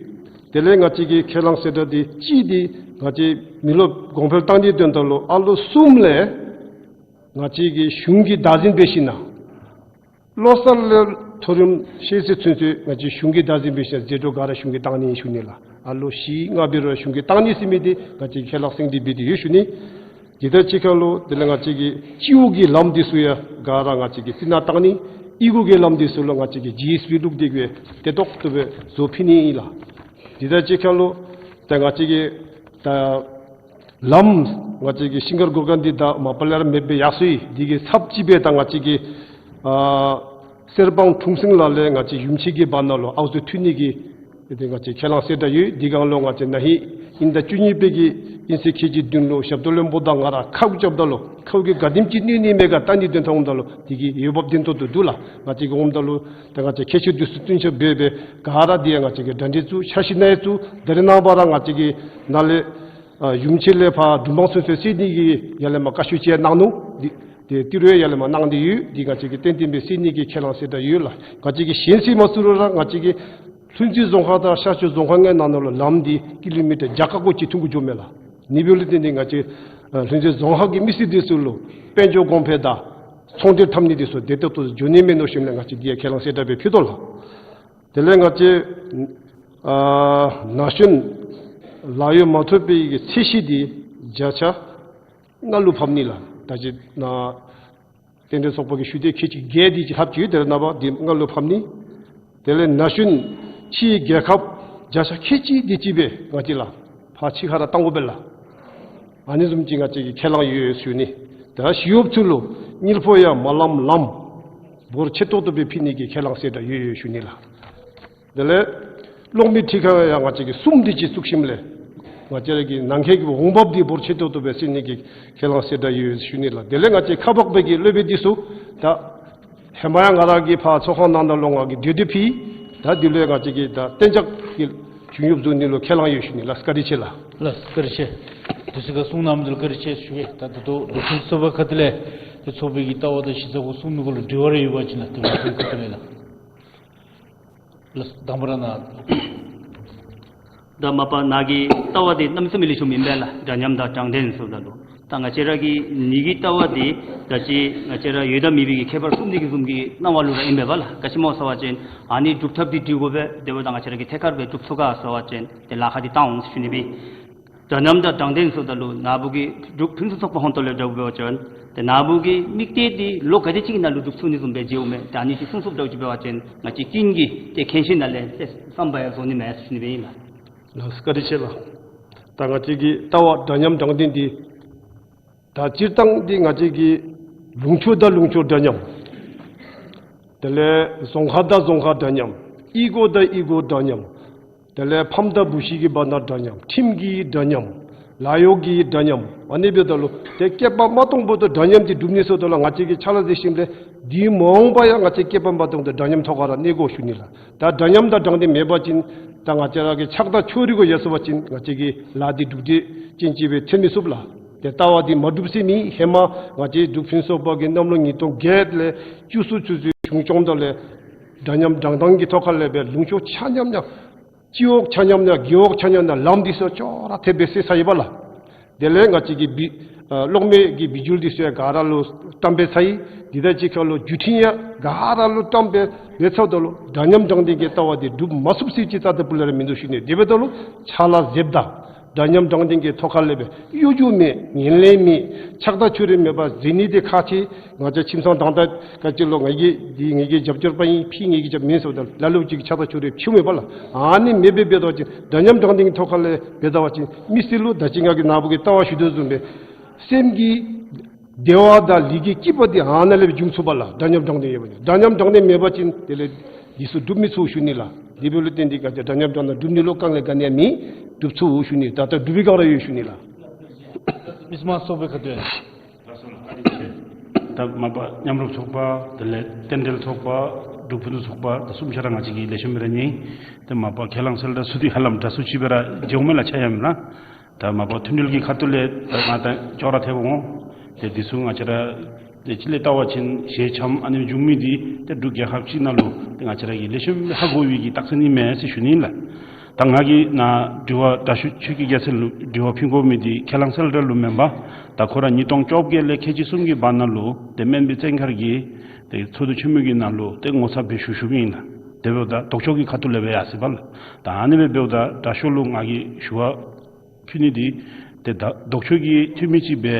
དེ་ལས་ང་བཅས་ཀྱིས་ཁས་བླངས་གསེར་གྲངས་འདི་གཅིག་འདི་ང་བཅས་མི་རློབས་གོང་འཕེལ་བཏང་ནིའི་དོན་དག་ལུ་ཨ་ལོ་གསུམ་ལས་ང་བཅས་ཀྱིས་གཞུང་གིས་བདག་འཛིན་འབད་ཞིནམ་ལས་བློ་གསར་ལས་མཐོ་རིམ་ཤེས་ཚད་ཚུན་ཚོད་ང་བཅས་གཞུང་གིས་བདག་འཛིན་འབད་ཞིནམ་ལས་ཟད་འགྲོ་ག་ར་གཞུང་གིས་བཏང་ནི་ཞུ་ནི་ལགས། ཨ་ལོ་བཞི་ལྔ་འབད་རུང་གཞུང་གིས་བཏང་ནི་ཟེར་མི་འདི་ང་བཅས་ཁས་བླངས་གསེར་གྲངས་འདི་འབད་དེ་ཡོད་ཞུ་ནི། དེ་དང་གཅིག་ཁར་ལུ་དེ་ལས་ང་བཅས་ཀྱི་སྤྱི་འོག་གི་ལམ་འདི་ཚུ་ཡང་ག་ར་ང་བཅས་ཀྱིས་རྩི་ནག་བཏང་ནི། གཡུས་སྒོ་གི་ལམ་འདི་ཚུ་ལུ་ང་བཅས་ཀྱིས་ཇི་ཨེསི་བི་བླུགས་ཏེ་གི་བདེ་ཏོག་ཏོ་སྦེ་བཟོ་ཕུལ་ནི་ཨིན་ལགས། དེ་དང་གཅིག་ཁར་ལུ་ད་ང་བཅས་ཀྱི་ད་ལམ་ང་བཅས་ཀྱི་ཤིང་མཁར་སྒོར་སྒང་འདི་ད་མ་པ་ལས་ར་མེདཔ་སྦེ་ཡར་སོ་ཡི། འདི་གི་ཚབ་ཅིག་སྦེ་ད་ང་བཅས་ཀྱི་ཨ་གསེར་སྦང་ཁྲུང་སེང་ལ་ལས་ང་བཅས་ཡུམ་ཆེན་གྱི་བར་ན་ལུ་ཨའུ་ཚུ་མཐུད་ནི་གི་ཏེ་ང་བཅས་ཁས་བླངས་གསེར་གྲངས་ཡོད། འདི་སྒང་ལུ་ང་བཅས་ན་ཧིང་ དབྱིན་ཟླ་བཅུ་གཉིས་པའི་གི་དབྱིན་ཚེས་ཁལ་གཅིག་བདུན་ལུ་ཞབས་ཏོག་བློན་པོ་དང་ང་ར་ཁ་རྐུ་རྐྱབ་ད་ལུ་ཁ་རྐུ་གི་ག་དེམ་ཅིག་གནོད་ནི་མས་ག་བལྟ་ནི་དོན་ཐོག་འོངམ་ད་ལུ་དེ་གི་འོས་འབབ་ལྡན་ཏོག་ཏོ་འདུག་ལགས། ང་བཅས་ཀྱིས་འོངམ་ད་ལུ་ད་ང་བཅས་ཁྱད་ཆོས་འདི་ཚུ་བསྟུན་ཆ་འབད་སྦེ་ག་ར་འདི་ཡང་ང་བཅས་ཀྱིས་གྲ་སྒྲིག་ཚུ་འཆར་གཞི་ནང་ཡང་བཙུགས། ད་རེས་ནངས་པ་ར་ང་བཅས་ཀྱིས་ནཱ་ལས་ཨ་གཞུང་ཆེན་ལས་ཕར་འབྲུག་འབངས་ཚུན་ཚོད་བསྲེ་ནི་གི་ཡར་ལས་མར་བཀའ་ཤོག་ཅིག་གནང་ནུག། འདི་ཏེ་ཏི་རུ་ཡར་ལས་མར་གནང་སྟེ་ཡོད། འདི་ང་བཅས་ཀྱིས་ཏན་ཏན་སྦེ་བསྲེ་ནི་གི་ཁས་བླངས་གསལ་བསྒྲགས་ཡོད་ལགས། ང་བཅས་ཀྱིས་གཞན་བསྲེ་མ་ཚུགས་རུང་ར་ང་བཅས་ཀྱིས་ལྷུན་རྩེ་རྫོང་ཁག་དང་ཤར་ཕྱོགས་རྫོང་ཁག་ལྔའི་ནང་ན་ལུ་ལམ་འདི་ཀི་ལོ་མི་ཊར་བརྒྱ་ཁ་སྐོར་ཅིག་ཐུང་ཀུ་འགྱོཝ་མས་ལགས། ཨ་ནི་འབདཝ་ལས་བརྟེན་ཏེ་ང་བཅས་ཨ་ལྷུན་རྩེ་རྫོང་ཁག་གི་མི་སེར་འདི་ཚུ་ལུ་དཔལ་འབྱོར་གོང་འཕེལ་དང་ཚོང་འབྲེལ་འཐབ་ནི་འདི་ཚུ་བདེ་ཏོག་ཏོ་འགྱོ་ནི་མས་མནོ་ཞིནམ་ལས་ང་བཅས་འདི་ཡང་ཁས་བླངས་གསལ་བསྒྲགས་སྦེ་ཕུལ་དོ་ལགས། དེ་ལས་ང་བཅས་ཨ་ན་གཞོན་ལཱ་གཡོག་མ་ཐོབ་པའི་གི་ཚད་གཞི་འདི་བརྒྱ་ཆ་ལྔ་ལུ་ཕབ་ནི་ལགས། ད་ཅི་ནཱ་རྟེན་འབྲེལ་ཚོགས་པ་གིས་ཞུ་དེ་ཁལ་གཅིག་བརྒྱད་འདི་ཅིག་ལྷག་ཅི། དེ་ལས་ནངས་པ་འདི་ལྔ་ལུ་ཕབ་ནི། དེ་ལས་ན་གཞོན་ཕྱིའི་རྒྱལ་ཁབ་བརྒྱ་ཆ་ཁལ་གཅིག་འདི་ཅིག་སྦེ་ང་བཅས་ལགས་ཕར་ཕྱི་ཁར་ར་བཏང་དགོ་པས་ལགས། ཨ་ནི་བཟུམ་ཅིག་ང་བཅས་ཀྱིས་ཁས་བླངས་ཡོད་ཡོད་ཞུ་ནི། ད་ཞི་གཡོགཔ་ཚུ་ལུ་དངུལ་ཕོགས་ཡང་མ་ལངམ་ལངམ་འབོར་ཆེ་ཏོག་ཏོ་སྦེ་ཕུལ་ནི་གི་ཁས་བླངས་གསལ་བསྒྲགས་ཡོད་ཡོད་ཞུ་ནི་ལགས། དེ་ལས་གློག་མེ་འཕྲུལ་ཁང་ཡང་ང་བཅས་ཀྱིས་གསུམ་འདི་ཅིག་བཙུགས་ཞིནམ་ལས་ང་བཅས་ར་གི་ནང་འཁོད་ཀྱི་འོང་འབབ་འདི་འབོར་ཆེ་ཏོག་ཏོ་སྦེ་བསྲེ་ནི་གི་ཁས་བླངས་གསལ་བསྒྲགས་ཡོད་ཡོད་ཞུ་ནི་ལགས། དེ་ལས་ང་བཅས་ཁ་འབག་པའི་གི་སློབ་དཔོན་འདི་ཚུ་ད་ཧེ་མ་ཡང་ང་ར་གིས་ཕར་ཚོགས་ཁང་ནང་ན་ལུ་ང་གིས་དེ་དེ་ཕུལ། ད་འདི་ལུ་ཡང་ང་བཅས་ཀྱིས་ད་གཏན་འཇགས་ཀྱི་བྱུང་ཡོདཔ་བཟོ་ནི་ལུ་ཁས་བླངས་ཡོད་ཞུ་ནི་ལགས། བཀའ་དྲིན་ཆེ་ལགས། ལགས་བཀའ་དྲིན་ཆེ། དུས་ཚོད་ཁར་གསུང་གནངམ་དེ་ལུ་བཀའ་དྲིན་ཆེ་ཞུ་གེ། ད་ད་ལྟོ་འབྲུག་ཕུན་སུམ་ཚོགས་པ་ཁ་ཐུག་ལས་ཏེ་ཚོགས་པའི་གི་ལྟ་བ་དང་གཞི་རྩ་གུ་གསུང་མི་གུ་ལུ་དྲི་བ་རེ་ཡོད་པ་ཅིན་ལགས་ཏེ་འབྲུག་ཕུན་ཁ་ཐུག་ལས་ལགས། ལགས་དང་པ་ར་ནཱ། ད་མ་པ་ནཱ་གི་ལྟ་བ་འདི་གནམ་མེད་ས་མེད་ལེགས་ཤོམ་ཨིན་པས་ལགས། འདྲ་མཉམ་དང་དྲང་བདེན་ཟེརཝ་ད་ལུ་ད་ང་བཅས་ར་གི་ནི་གི་ལྟ་བ་འདི་ད་ཅི་ང་བཅས་ར་ཡོད་དང་མེད་པའི་གི་ཁྱད་པར་གསུམ་འདི་གི་བཟུམ་གྱི་སྣང་བ་ལུ་ར་ཨིན་པས་ལགས། ག་ཅི་སྨོ་ཟེར་བ་ཅིན་ཨ་ནི་སྒྲུབ་ཐབས་འདི་སྒྲིག་དགོ་པས། དེ་འབདཝ་ད་ང་བཅས་ར་གི་ཐད་ཀར་སྦེ་སྒྲུབ་ཚུགས་ག་ཟེར་བ་ཅིན་ཏེ་ལཱ་ཁག་འདི་བཏང་འོང་ཟེར་ཞུ་ནི་སྦེ། འདྲ་མཉམ་དང་དྲང་བདེན་ཟེརཝ་ད་ལུ་ནཱ་བུ་གི་འབྲུག་ཕུན་སུམ་ཚོགས་པ་ཧོན་ཏོ་ལས་འདྲཝ་འབད་བ་ཅིན་ཏེ་ནཱ་བུ་གི་དམིགས་གཏད་འདི་ལོ་ག་དེ་ཅིག་གི་ནང་ལུ་འགྲུབ་ཚུགས་ནི་བཟུམ་སྦེ་མཇལཝ་མས། ཏེ་ཨ་ནི་ཅིག་གསུང་ཚུགསཔ་འདྲཝ་ཅིག་འབད་བ་ཅིན་ང་བཅས་ཀུན་གྱིས་ཏེ་མཁྱེན་ཞིནམ་ལས་ཏེ་བསམ་པ་ཡང་བཟོ་ནི་མས་ཟེར་ཞུ་ནི་སྦེ་ཨིན་ལགས། ལགས་བཀའ་དྲིན་ཆེ་ལགས། ད་ང་བཅས་ཀྱི་ལྟ་བ་འདྲ་མཉམ་དྲང་བདེན་འདི་ད་སྤྱིར་བཏང་འདི་ང་བཅས་ཀྱི་ལུང་ཕྱོགས་དང་ལུང་ཕྱོགས་འདྲ་མཉམ། དེ་ལས་རྫོང་ཁག་དང་རྫོང་ཁག་འདྲ་མཉམ། གཡུས་སྒོ་དང་གཡུས་སྒོ་འདྲ་མཉམ། དེ་ལས་ཕམ་དང་བུ་གཞི་གི་བར་ན་འདྲ་མཉམ། ཁྲིམས་ཀྱི་འདྲ་མཉམ། ལཱ་གཡོག་གི་འདྲ་མཉམ། ཨ་ནི་འབདཝ་ད་ལུ་ཏེ་བསྐལ་པ་མ་སྟོངས་བར་དུ་འདྲ་མཉམ་འདི་སྒྲུབ་ནི་ཟེརཝ་ད་ལུ་ང་བཅས་ཀྱིས་ཕྱག་ལཱ་མཛད་ཞིནམ་ལས་འདི་མ་འོངས་པར་ཡང་ང་བཅས་བསྐལ་པ་མ་སྟོངས་ཏེ་འདྲ་མཉམ་ཐོག་ཁར་ར་གནས་དགོ་ཞུ་ནི་ལགས། ད་འདྲ་མཉམ་དང་དྲང་བདེན་མེད་པ་ཅིན་ད་ང་བཅས་ར་གི་ཕྱག་དང་ཕྱོགས་རིས་གུ་ཡར་སོང་པ་ཅིན་ང་བཅས་ཀྱི་ལཱ་འདི་འགྲུབ་སྟེ་ཅིག་ཅིག་སྦེ་ཐོན་མི་ཚུགས་ལགས། ཏེ་ལྟ་བ་འདི་མ་འགྲུབ་ཟེར་མི་ཧེ་མ་ང་བཅས་འབྲུག་ཕུན་སུམ་ཚོགས་པ་གིས་གནམ་ལོ་ཉིས་སྟོང་བརྒྱད་ལས་བཅུ་གསུམ་ཆུ་ཚོད་བྱུང་སྐྱོང་ད་ལས་འདྲ་མཉམ་དྲང་བདེན་གྱི་ཐོག་ཁ་ལས་སྦེ་ལུང་ཕྱོགས་ཆ་མཉམ་ཡང་སྤྱི་འོག་ཆ་མཉམ་ཡང་རྒེད་འོག་ཆ་མཉམ་ཡང་ལམ་འདི་ཚུ་ཅོག་ར་འཐདཔ་སྦེ་བསྲེ་ཚར་ཡི་པ་ལགས། དེ་ལས་ང་བཅས་ཀྱི་བི་ཨ་གློག་མེ་གི་བི་ཇུ་ལི་འདི་ཚུ་ཡང་ག་ར་ལུ་བཀྲམ་སྦེ་ཚར་ཡི། འདི་དང་གཅིག་ཁར་ལུ་བརྒྱུད་འཕྲིན་ཡང་ག་ར་ལུ་བཀྲམ་སྦེ་འབད་ཚརཝ་ད་ལུ་འདྲ་མཉམ་དྲང་བདེན་གྱི་ལྟ་བ་འདི་འགྲུབ་མ་ཚུགས་ཟེར་ཅིག་རྩ་དང་པོ་ལས་ར་མིན་འདུག་ཞུ་ནི། དེ་འབདཝ་ད་ལུ་ཕྱག་ལཱ་མཛདཔ་ད་འདྲ་མཉམ་དྲང་བདེན་གྱི་ཐོག་ཁ་ལས་སྦེ་གཡོ་སྒྱུ་མེད་ངན་ལྷད་མེད་ཕྱག་དང་ཕྱོགས་རིས་མེད་པར་མཛད་ནི་འདི་ཁག་ཆེ། ང་བཅས་ཁྱིམ་ཚང་དང་ད་ག་ཅི་ལོ་ང་གིས་འདི་ངེ་གི་རྒྱབ་སྐྱོར་པ་ཨིན་ཕི་ངེ་གི་རྒྱབ་མེན་ཟེརཝ་ད་ལ་ལུ་ཅིག་ཕྱག་དང་ཕྱོགས་རིས་ཕྱེཝ་མས་པ་ལགས། ཨ་ནི་མེདཔ་སྦེ་འབད་བ་ཅིན་འདྲ་མཉམ་དྲང་བདེན་གྱི་ཐོག་ཁ་ལས་འབད་ད་པ་ཅིན་མི་སེར་ལུ་ད་ཅི་ང་གིས་ནཱ་བུ་གིས་ལྟ་བ་ཞུ་དོ་བཟུམ་སྦེ་སེམས་ཀྱི་བདེ་བ་དང་ལུས་ཀྱི་སྐྱིད་པ་འདི་ཨ་ནཱ་ལས་སྦེ་འབྱུང་ཚུགས་པ་ལགས། འདྲ་མཉམ་དྲང་བདེན་ཡོད་པ་ཅིན། འདྲ་མཉམ་དྲང་བདེན་མེད་པ་ཅིན་དེ་ལས་འདི་ཚུ་འགྲུབ་མི་ཚུགས་ཞུ་ནི་ལགས། དེ་འབདཝ་ལས་བརྟེན་ཏེ་ག་ཅི་འདྲ་མཉམ་དྲང་བདེན་འགྲུབ་ནི་ལུ་དཀའ་ངལ་ག་ནི་ཡང་མེད། འགྲུབ་ཚུགས་ཞུ་ནི། ད་ལྟོ་འགྲུབ་པའི་བསྒང་ར་ཡོད་ཞུ་ནི་ལགས། མི་སེར་མང་ཚོགས་པའི་ཁ་ཐུག་ལས། ད་མ་པ་མཉམ་རུབ་ཚོགས་པ་དེ་ལས་རྟེན་འབྲེལ་ཚོགས་པ་འབྲུག་ཕུན་སུམ་ཚོགས་པ་ད་གསུམ་ཆ་ར་ང་བཅས་ཀྱིས་ལེགས་ཤོམ་སྦེ་ར་ཉན། ཏེ་མ་པ་ཁས་བླངས་གསལ་བསྒྲགས་ཚུ་འདི་ཧ་ལམ་འདྲ་སུ་ཅིག་སྦེ་ར་མཇལཝ་མས་ལགས། ཆ་མཉམ་ལགས། ད་མ་པ་མཐུན་སྒྲིལ་གྱི་ཁ་ཐུག་ལས་ད་ང་དང་ཅོག་ར་འཐདཔ་འོང་། ཏེ་འདི་ཚུ་ང་བཅས་ར་ཏེ་ཅིག་ལས་བལྟ་བ་ཅིན་ཞལ་འཆམ་ཨ་ནི་འབྱུང་མི་འདི་ཏེ་འབྲུག་རྒྱལ་ཁབ་ཅིག་ནང་ལུ་ཏེ་ང་བཅས་ར་གིས་ལེགས་ཤོམ་སྦེ་ཧ་གོ་བའི་གི་རྟགས་མཚན་ཨིན་མས་ཟེར་ཞུ་ནི་ལགས། ད་ང་གིས་ནཱ་དྲི་བ་དྲག་ཤོས་ཆོས་ཀྱི་རྒྱལ་མཚན་ལུ་དྲི་བ་ཕུལ་དགོ་མི་འདི་ཁས་བླངས་གསལ་བསྒྲགས་ལུ་མེན་པར་ད་ཁོ་ར་ཉིས་སྟོང་བཅོ་བརྒྱད་ལས་ཁལ་གཅིག་གསུམ་གྱི་བར་ན་ལུ་ཏེ་སྨན་པའི་བཙན་མཁར་གྱི་ཏེ་ཚོགས་འདུ་ཆེན་མོ་གི་ནང་ལུ་ཏེ་ངོ་ཚབ་སྦེ་ཞུ་ཞུཝ་ཨིན་ལགས། དེ་འབདཝ་ད་ལྡོག་ཕྱོགས་ཀྱི་ཁ་ཐུག་ལས་སྦེ་ཡར་སོ་ཡི་པ་ལགས། ད་ཨ་ནི་སྦེ་འབདཝ་ད་དྲག་ཤོས་ལུ་ང་གིས་ཞུ་བ་ཕུལ་ནི་འདི་ཏེ་ད་ལྡོག་ཕྱོགས་ཀྱི་འཐུས་མི་ཅིག་སྦེ་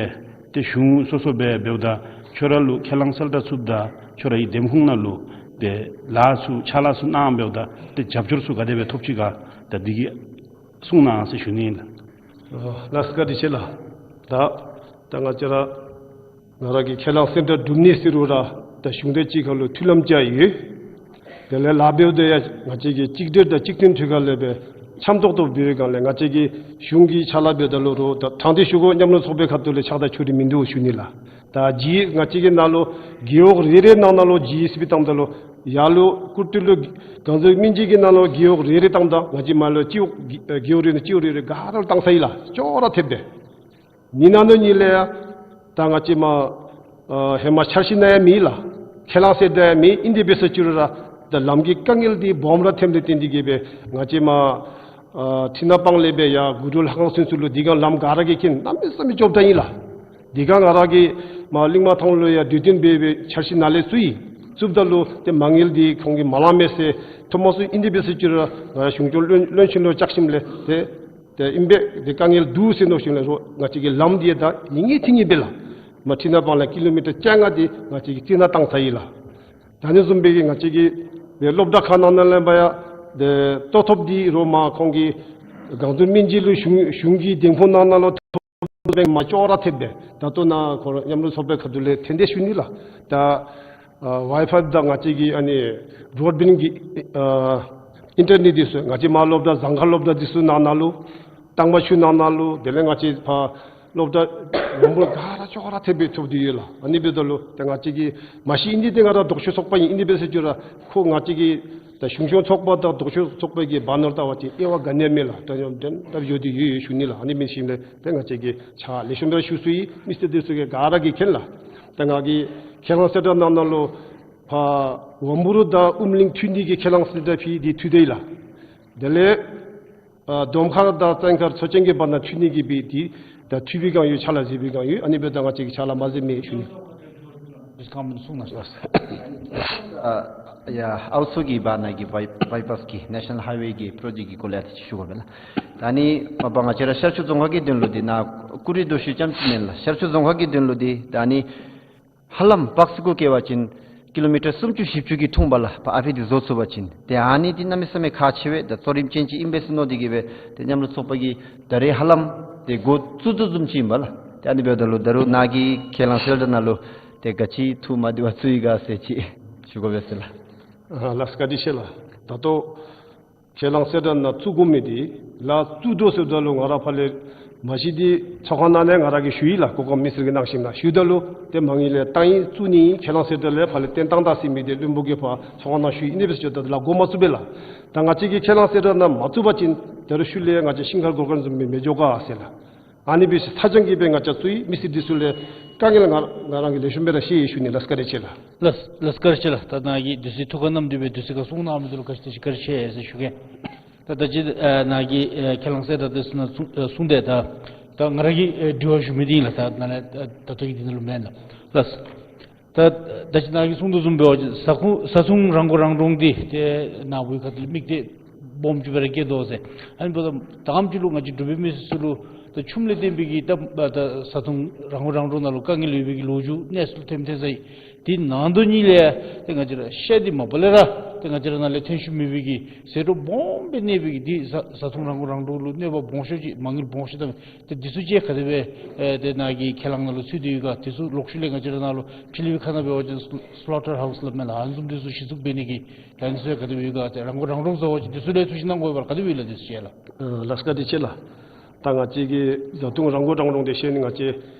ཏེ་གཞུང་སོ་སོ་སྦེ་འབདཝ་ད་ཁྱོད་ར་ལུ་ཁས་བླངས་གསལ་བསྒྲགས་ཚུགསཔ་ད་ཁྱོད་ར་གི་འདེམས་ཁོངས་ནང་ལུ་ཏེ་ལཱ་ཚུ་ཕྱག་ལཱ་ཚུ་གནངམ་འབདཝ་ད་ཏེ་རྒྱབ་སྐྱོར་ཚུ་ག་དེ་སྦེ་ཐོབ་ཅི་ག་ད་འདི་གི་གསུང་གནང་ཟེར་ཞུ་ནི་ཨིན་ལགས། ཨ་ལགས་བཀའ་དྲིན་ཆེ་ལགས། ད་ད་ང་བཅས་ར་ང་ར་གིས་ཁས་བླངས་གསལ་བསྒྲགས་གྲུབ་ནི་ཟེར་རུང་ར་ད་གཞུང་དང་གཅིག་ཁར་ལུ་མཐུན་ལམ་བཅའ་ཡོད། དེ་ལས་ལཱ་འབདཝ་ད་ཡང་ང་བཅས་ཀྱིས་གཅིག་སྒྲིལ་དང་གཅིག་མཐུན་ཐོག་ཁ་ལས་སྦེ་ འཆམ་ཏོག་ཏོ་འབད་བའི་སྒང་ལས་ང་བཅས་ཀྱི་གཞུང་གི་ཕྱག་ལཱ་འབདཝ་ད་ལུ་རོགས་ད་དྲང་བདེན་ཞུ་དགོ། མཉམ་རུབ་ཚོགས་པའི་ཁ་ཐུག་ལས་ཕྱག་དང་ཕྱོགས་རིས་མིན་འདུག་ཞུ་ནི་ལགས། ད་ཇི་ང་བཅས་ཀྱི་ནང་ལུ་རྒེད་འོག་རེ་རེ་ནང་ན་ལུ་ཇི་ཨེསི་བི་བཏངམ་ད་ལུ་ཡར་ལུ་ཀུར་སྟོད་ལུ་གངས་འཛོམས་སྨན་རྩིས་ཀྱི་ནང་ལུ་རྒེད་འོག་རེ་རེ་བཏངམ་ད་ང་བཅས་མར་ལུ་སྤྱི་འོག་རྒེད་འོག་རེ་ནང་སྤྱི་འོག་རེ་རེ་ག་ར་ལུ་བཏང་ཚར་ཡི་ལགས། ཅོག་ར་འཐདཔ་སྦེ། ཨ་ནི་ནང་ན་ནི་ལས་ཡང་ད་ང་བཅས་མར་ཨ་ཧེ་མ་འཆར་གཞི་ནང་ཡང་མེད་ལགས། ཁས་བླངས་གསལ་བསྒྲགས་ཡང་མེད། ཨིན་དེ་འབད་ཟེར་ཅི་རུང་ར་ད་ལམ་གྱི་དཀའ་ངལ་འདི་སྦོམ་ར་ཐོནམ་ལས་བརྟེན་ཏེ་གིས་སྦེ་ང་བཅས་མར་ཨ་ཁྲི་ནང་སྤང་ལས་སྦེ་ཡར་དགོད་བྲོ་ལྷ་ཁང་ཚུན་ཚོད་ལུ་དེ་སྒང་ལམ་ག་ར་གིས་མཁྱེན། གནམ་མེད་ས་མེད་སྐྱོབ་ད་ཨིན་ལགས། དེ་སྒང་ང་ར་གིས་མར་གླིང་མ་ཐང་ལུ་ཡང་དུས་སྟོན་འབད་སྦེ་འཆར་གཞི་ནང་ལས་བཙུགས་ཡི། བཙུགསཔ་ད་ལུ་ཏེ་མ་དངུལ་འདི་ཁོང་གིས་མ་ལང་མས་ཟེར་ཐོན་མ་ཚུགས། ཨིན་དེ་འབད་ཟེར་ཅི་རུང་ར་ང་གཞུང་སྐྱོང་བློན་བློན་ཆེན་ལུ་བཅར་ཞིནམ་ལས་ཏེ་ཏེ་ཨིན་པས། ཏེ་དཀའ་ངལ་འདུག་ཟེར་མནོ་ཞིནམ་ལས་རོགས་ང་བཅས་ཀྱི་ལམ་འདི་ད་ཡིན་ངེས་ཐིང་ངེས་སྦེ་ལགས། མར་ཁྲི་ནང་སྤང་ལས་ཀི་ལོ་མི་ཊར་བཅོ་ལྔ་འདི་ང་བཅས་ཀྱིས་རྩི་ནག་བཏང་ཚར་ཡི་ལགས། ད་ཨ་ནི་བཟུམ་སྦེ་གི་ང་བཅས་ཀྱི་སློབ་གྲྭ་ཁག་ནང་ན་ལས་ཕར་ཡང་ཏེ་ལྟོ་ཐོབ་འདི་རོགས་མར་ཁོང་གིས་གངས་འཛོམས་སྨན་རྩིས་ལུ་གཞུང་གཞུང་གི་གདན་ཁོངས་ནང་ན་ལུ་ཐོབ་སྦེ་མར་ཅོག་ར་འཐདཔ་སྦེ། ད་ལྟོ་ནཱ་ཁོ་ར་མཉམ་རུབ་ཚོགས་པའི་ཁ་ཐུག་ལས་ཐེངས་འདི་ཞུ་ནི་ལགས། ད་ཨ་ཝའི་ཕའི་དང་ང་བཅས་ཀྱི་ཨ་ནི་བྲོཌ་བེནཌ་གི་ཨ་ཨིན་ཊར་ནེཊ་འདི་ཚུ་ང་བཅས་མར་སློབ་གྲྭ་ཟངས་དཀར་སློབ་གྲྭ་འདི་ཚུ་ནང་ན་ལུ་ཏང་མ་ཆུ་ནང་ན་ལུ་དེ་ལས་ང་བཅས་ཕར་སློབ་གྲྭ་ཝམ་བུ་རུ་ག་ར་ཅོག་ར་འཐདཔ་སྦེ་ཐོབ་སྟེ་ཡོད་ལགས། ཨ་ནི་འབདཝ་ད་ལུ་ཏེ་ང་བཅས་ཀྱིས་མ་གཞི་ཨིན་དེ་ཏེ་ང་ར་ལྡོག་ཕྱོགས་ཚོགས་པ་ཨིན། ཨིན་དེ་འབད་ཟེར་ཅི་རུང་ར་ཁོ་ང་བཅས་ཀྱི་ད་གཞུང་སྐྱོང་ཚོགས་པ་དང་ལྡོག་ཕྱོགས་ཚོགས་པའི་གི་བར་ན་ལྟ་བ་ཅིན་དབྱེ་བ་ག་ནི་ཡང་མེད་ལགས། ད་ཡོད་དེ་ད་ཡོད་དེ་ཡོད་ཡོད་ཞུ་ནི་ལགས། ཨ་ནི་མེན་ཞིནམ་ལས་ཏེ་ང་བཅས་ཀྱིས་ཕྱག་ལེགས་ཤོམ་སྦེ་ར་ཞུ་ཚུགས་ཡི། མི་སེར་འདི་ཚུ་གིས་ག་ར་གིས་མཁྱེན་ལགས། ད་ང་གིས་ཁས་བླངས་གསལ་བསྒྲགས་ནང་ན་ལུ་ཕར་ཝམ་བུ་རུ་དང་ཨུམ་གླིང་མཐུད་ནི་གི་ཁས་བླངས་གསལ་བསྒྲགས་ཕུལ་ཏེ་འཐུས་ཏེ་ཡོད་ལགས། དེ་ལས་ཨ་དོམ་མཁར་དང་བཙན་མཁར་མཚོ་ཆེན་གྱི་བར་ན་མཐུད་ནི་གི་སྦེ་འདི་ད་འཐུས་པའི་བསྒང་ཡོད། ཕྱག་ལཱ་མཛད་པའི་བསྒང་ཡོད། ཨ་ནི་འབདཝ་ད་ང་བཅས་ཀྱིས་ཕྱག་ལཱ་མ་མཛདཔ་མེད་ཞུ་ནི། ཨིས་ཀམ་གསུང་གནང་ཞུ། ཨ་ཡ་ཨའུ་མཚོ་གི་བར་ན་གི་བའི་བའི་པཱསི་གི་ནེ་ཤ་ནཱལ་ཧའི་ཝེ་གི་པྲོ་ཇེཀཊ་གི་སྐོར་ལས་ཨ་ཙི་ཅིག་ཞུ་དགོ་པས་ལགས། ད་ཨ་ནི་མ་པ་ང་བཅས་ར་ཤར་ཕྱོགས་རྫོང་ཁག་གི་དོན་ལུ་འདི་ནཱ་ཀུ་རི་རྡོ་ཤུལ་རྐྱངམ་ཅིག་མེན་ལགས། ཤར་ཕྱོགས་རྫོང་ཁག་གི་དོན་ལུ་འདི་ད་ཨ་ནི་ཧ་ལམ་པཱསི་ཀོ་བཀལ་བ་ཅིན་ཀི་ལོ་མི་ཊར་སུམ་ཅུ་བཞི་བཅུ་གི་ཐུང་བ་ལགས། ཕར་ཨ་ཕི་འདི་བཟོ་ཚུགས་པ་ཅིན་ཏེ་ཨ་ནི་འདི་གནམ་མེད་ས་མེད་ཁག་ཆེ་བས། ད་གཙོ་རིམ་ཅན་ཅིག་ཨིན་པས་ཟེར་མནོ་སྟེ་གིས་སྦེ་ཏེ་མཉམ་རུབ་ཚོགས་པ་གིས་ད་རེས་ཧ་ལམ་ཏེ་འགོ་བཙུགས་དོ་བཟུམ་ཅིག་ཨིན་པས་ལགས། ཏེ་ཨ་ནི་འབདཝ་ད་ལུ་ད་རུང་ནཱ་གི་ཁས་བླངས་གསལ་བསྒྲགས་ནང་ལུ་ཏེ་ག་ཅི་ཐུགས་མ་བདེཝ་བཙུགས་ཡི་ག་ཟེར་ཅིག་ཞུ་དགོ་པས་ཟེར་ལགས། ཨ་ལགས་བཀའ་དྲིན་ཆེ་ལགས། ད་ལྟོ་ཁས་བླངས་གསལ་བསྒྲགས་ནང་བཙུགས་དགོ་མི་འདི་ལགས་བཙུགས་དོ་ཟེརཝ་ད་ལུ་ང་ར་ཕར་ལས་མ་གཞི་འདི་ཚོགས་ཁང་ནང་ལས་ང་ར་གིས་ཞུ་ཡི་ལགས། གོ་སྐབས་མི་སེར་གྱིས་གནང་ཞིནམ་ལས་ཞུཝ་ད་ལུ་ཏེ་མ་དངུལ་ལས་བཏང་ཡི་བཙུགས་ནི་ཨིན། ཁས་བླངས་གསལ་བསྒྲགས་ལས་ཕར་ལས་བཏོན་བཏང་ད་ཟེར་མི་འདི་བློན་པོ་གིས་ཕར་ཚོགས་ཁང་ནང་ཞུ་ཡི། ཨིན་དེ་འབད་ཟེར་ཞུཝ་ད་ལགས་འགོ་མ་བཙུགས་པས་ལགས། ད་ང་བཅས་ཀྱིས་ཁས་བླངས་གསལ་བསྒྲགས་ནང་མ་བཙུགས་པ་ཅིན་ད་རུང་ཤུལ་ལས་ང་བཅས་ཤིང་མཁར་སྒོར་མཁར་བཟུམ་སྦེ་མི་འགྱོ་ག་ཟེར་ལགས། ཨ་ནི་འབད་ཞིནམ་ཚ་གྱང་གིས་སྦེ་ང་བཅས་བཙུགས་ཡི། མི་སེར་འདི་ཚུ་ལས་དཀའ་ངལ་ང་ང་རང་གིས་ལེགས་ཤོམ་སྦེ་ར་ཤེས་ཡི་ཞུ་ནི་ལགས། བཀའ་དྲིན་ཆེ་ལགས། ལགས་ལགས་བཀའ་དྲིན་ཆེ་ལགས། ད་ནཱ་གིས་དུས་ཚོད་ཐུགས་ཁར་བསྣམས་ཏེ་སྦེ་དུས་ཚོད་ཁར་གསུང་གནང་མི་འདི་ལུ་བཀའ་དྲིན་ཆེ་བཀའ་དྲིན་ཆེ་ཟེར་ཞུ་གེ། ད་ད་ཅི་ཨ་ནཱ་གིས་ཨ་ཁས་བླངས་གསལ་བསྒྲགས་འདི་ཚུ་ནང་གསུང་ཨ་གསུངས་ཏེ་ད་ད་ང་ར་གིས་ཨ་དྲི་བ་ཞུ་མི་འདི་ཨིན་ལགས། ད་ནཱ་ལས་ད་ད་ལྟོ་གི་འདི་ནང་ལུ་མེན་ལགས། ལགས། ད་ད་ཅི་ནཱ་གིས་གསུང་དོ་བཟུམ་འབད་བ་ཅིན་བཟའ་ཁུ་བཟའ་འཐུང་རང་མགོ་རང་འདྲོངས་འདི་ཏེ་ནཱ་བུའི་ཁ་ཐུག་ལས་དམིགས་གཏད་སྦོམ་ཅིག་སྦེ་ར་བསྐྱེད་དོ་ཟེར། ཨ་ནི་འབདཝ་ད་དང་པ་ཅིག་ལུ་ང་བཅས་འབྲུག་པའི་མི་སེར་ཚུ་ལུ་ད་ཆུམ་ལས་བརྟེན་པའི་གི་ད་ད་བཟའ་འཐུང་རང་མགོ་རང་འདྲོངས་ནང་ལུ་དཀའ་ངལ་ཡོད་པའི་གི་ལོ་རྒྱུས་གནས་ཚུལ་ཐོནམ་ཐོན་ཚར་ཡི། དེ་ནང་དོན་ཉིད་ལས་ཏེ་ང་བཅས་ར་ཤ་འདི་མ་པ་ལས་ར་ཏེ་ང་བཅས་ར་ནཱ་ལས་ཐོན་ཤུལ་མེད་པའི་གི་ཟད་འགྲོ་སྦོམ་སྦེ་གནས་པའི་གི་འདི་བཟའ་བཟའ་འཐུང་རང་མགོ་རང་འདྲོངས་ལུ་གནོད་པ་སྦོམ་ཤོས་ཅིག་མ་དངུལ་སྦོམ་ཤོས་དང་ཏེ་འདི་ཚུ་ཅིག་ག་དེ་སྦེ་ཨེ་ཏེ་ནཱ་གི་ཁས་བླངས་ནང་ལུ་ཚུད་དེ་ཡོད་ག། དེ་ཚུ་ལོག་ཤུལ་ལས་ང་བཅས་ར་ནཱ་ལུ་ཕྱི་གླིང་པའི་ཁ་ནང་འབད་བ་ཅིན་སི་ལོ་ཊར་ཧའུསི་སླབ་མས་ལགས། ཨ་ནི་བཟུམ་འདི་ཚུ་གཞི་བཙུགས་འབད་ནི་གི་ཨ་ནི་ཚུ་ཡང་ག་དེ་སྦེ་ཡོད་ག། ཏེ་རང་མགོ་རང་འདྲོངས་བཟའ་བ་ཅིན་འདི་ཚུ་ལས་ཐུགས་བཞེད་གནང་དགོ་པས་ལགས། ག་དེ་སྦེ་ཡོད་ལགས། འདི་ཚུ་ཅིག་ལགས། ཨ་ལགས་བཀའ་དྲིན་ཆེ་ལགས། ད་ང་བཅས་ཀྱི་བཟའ་འཐུང་རང་མགོ་རང་འདྲོངས་འདི་བཤད་ནི་ང་བཅས་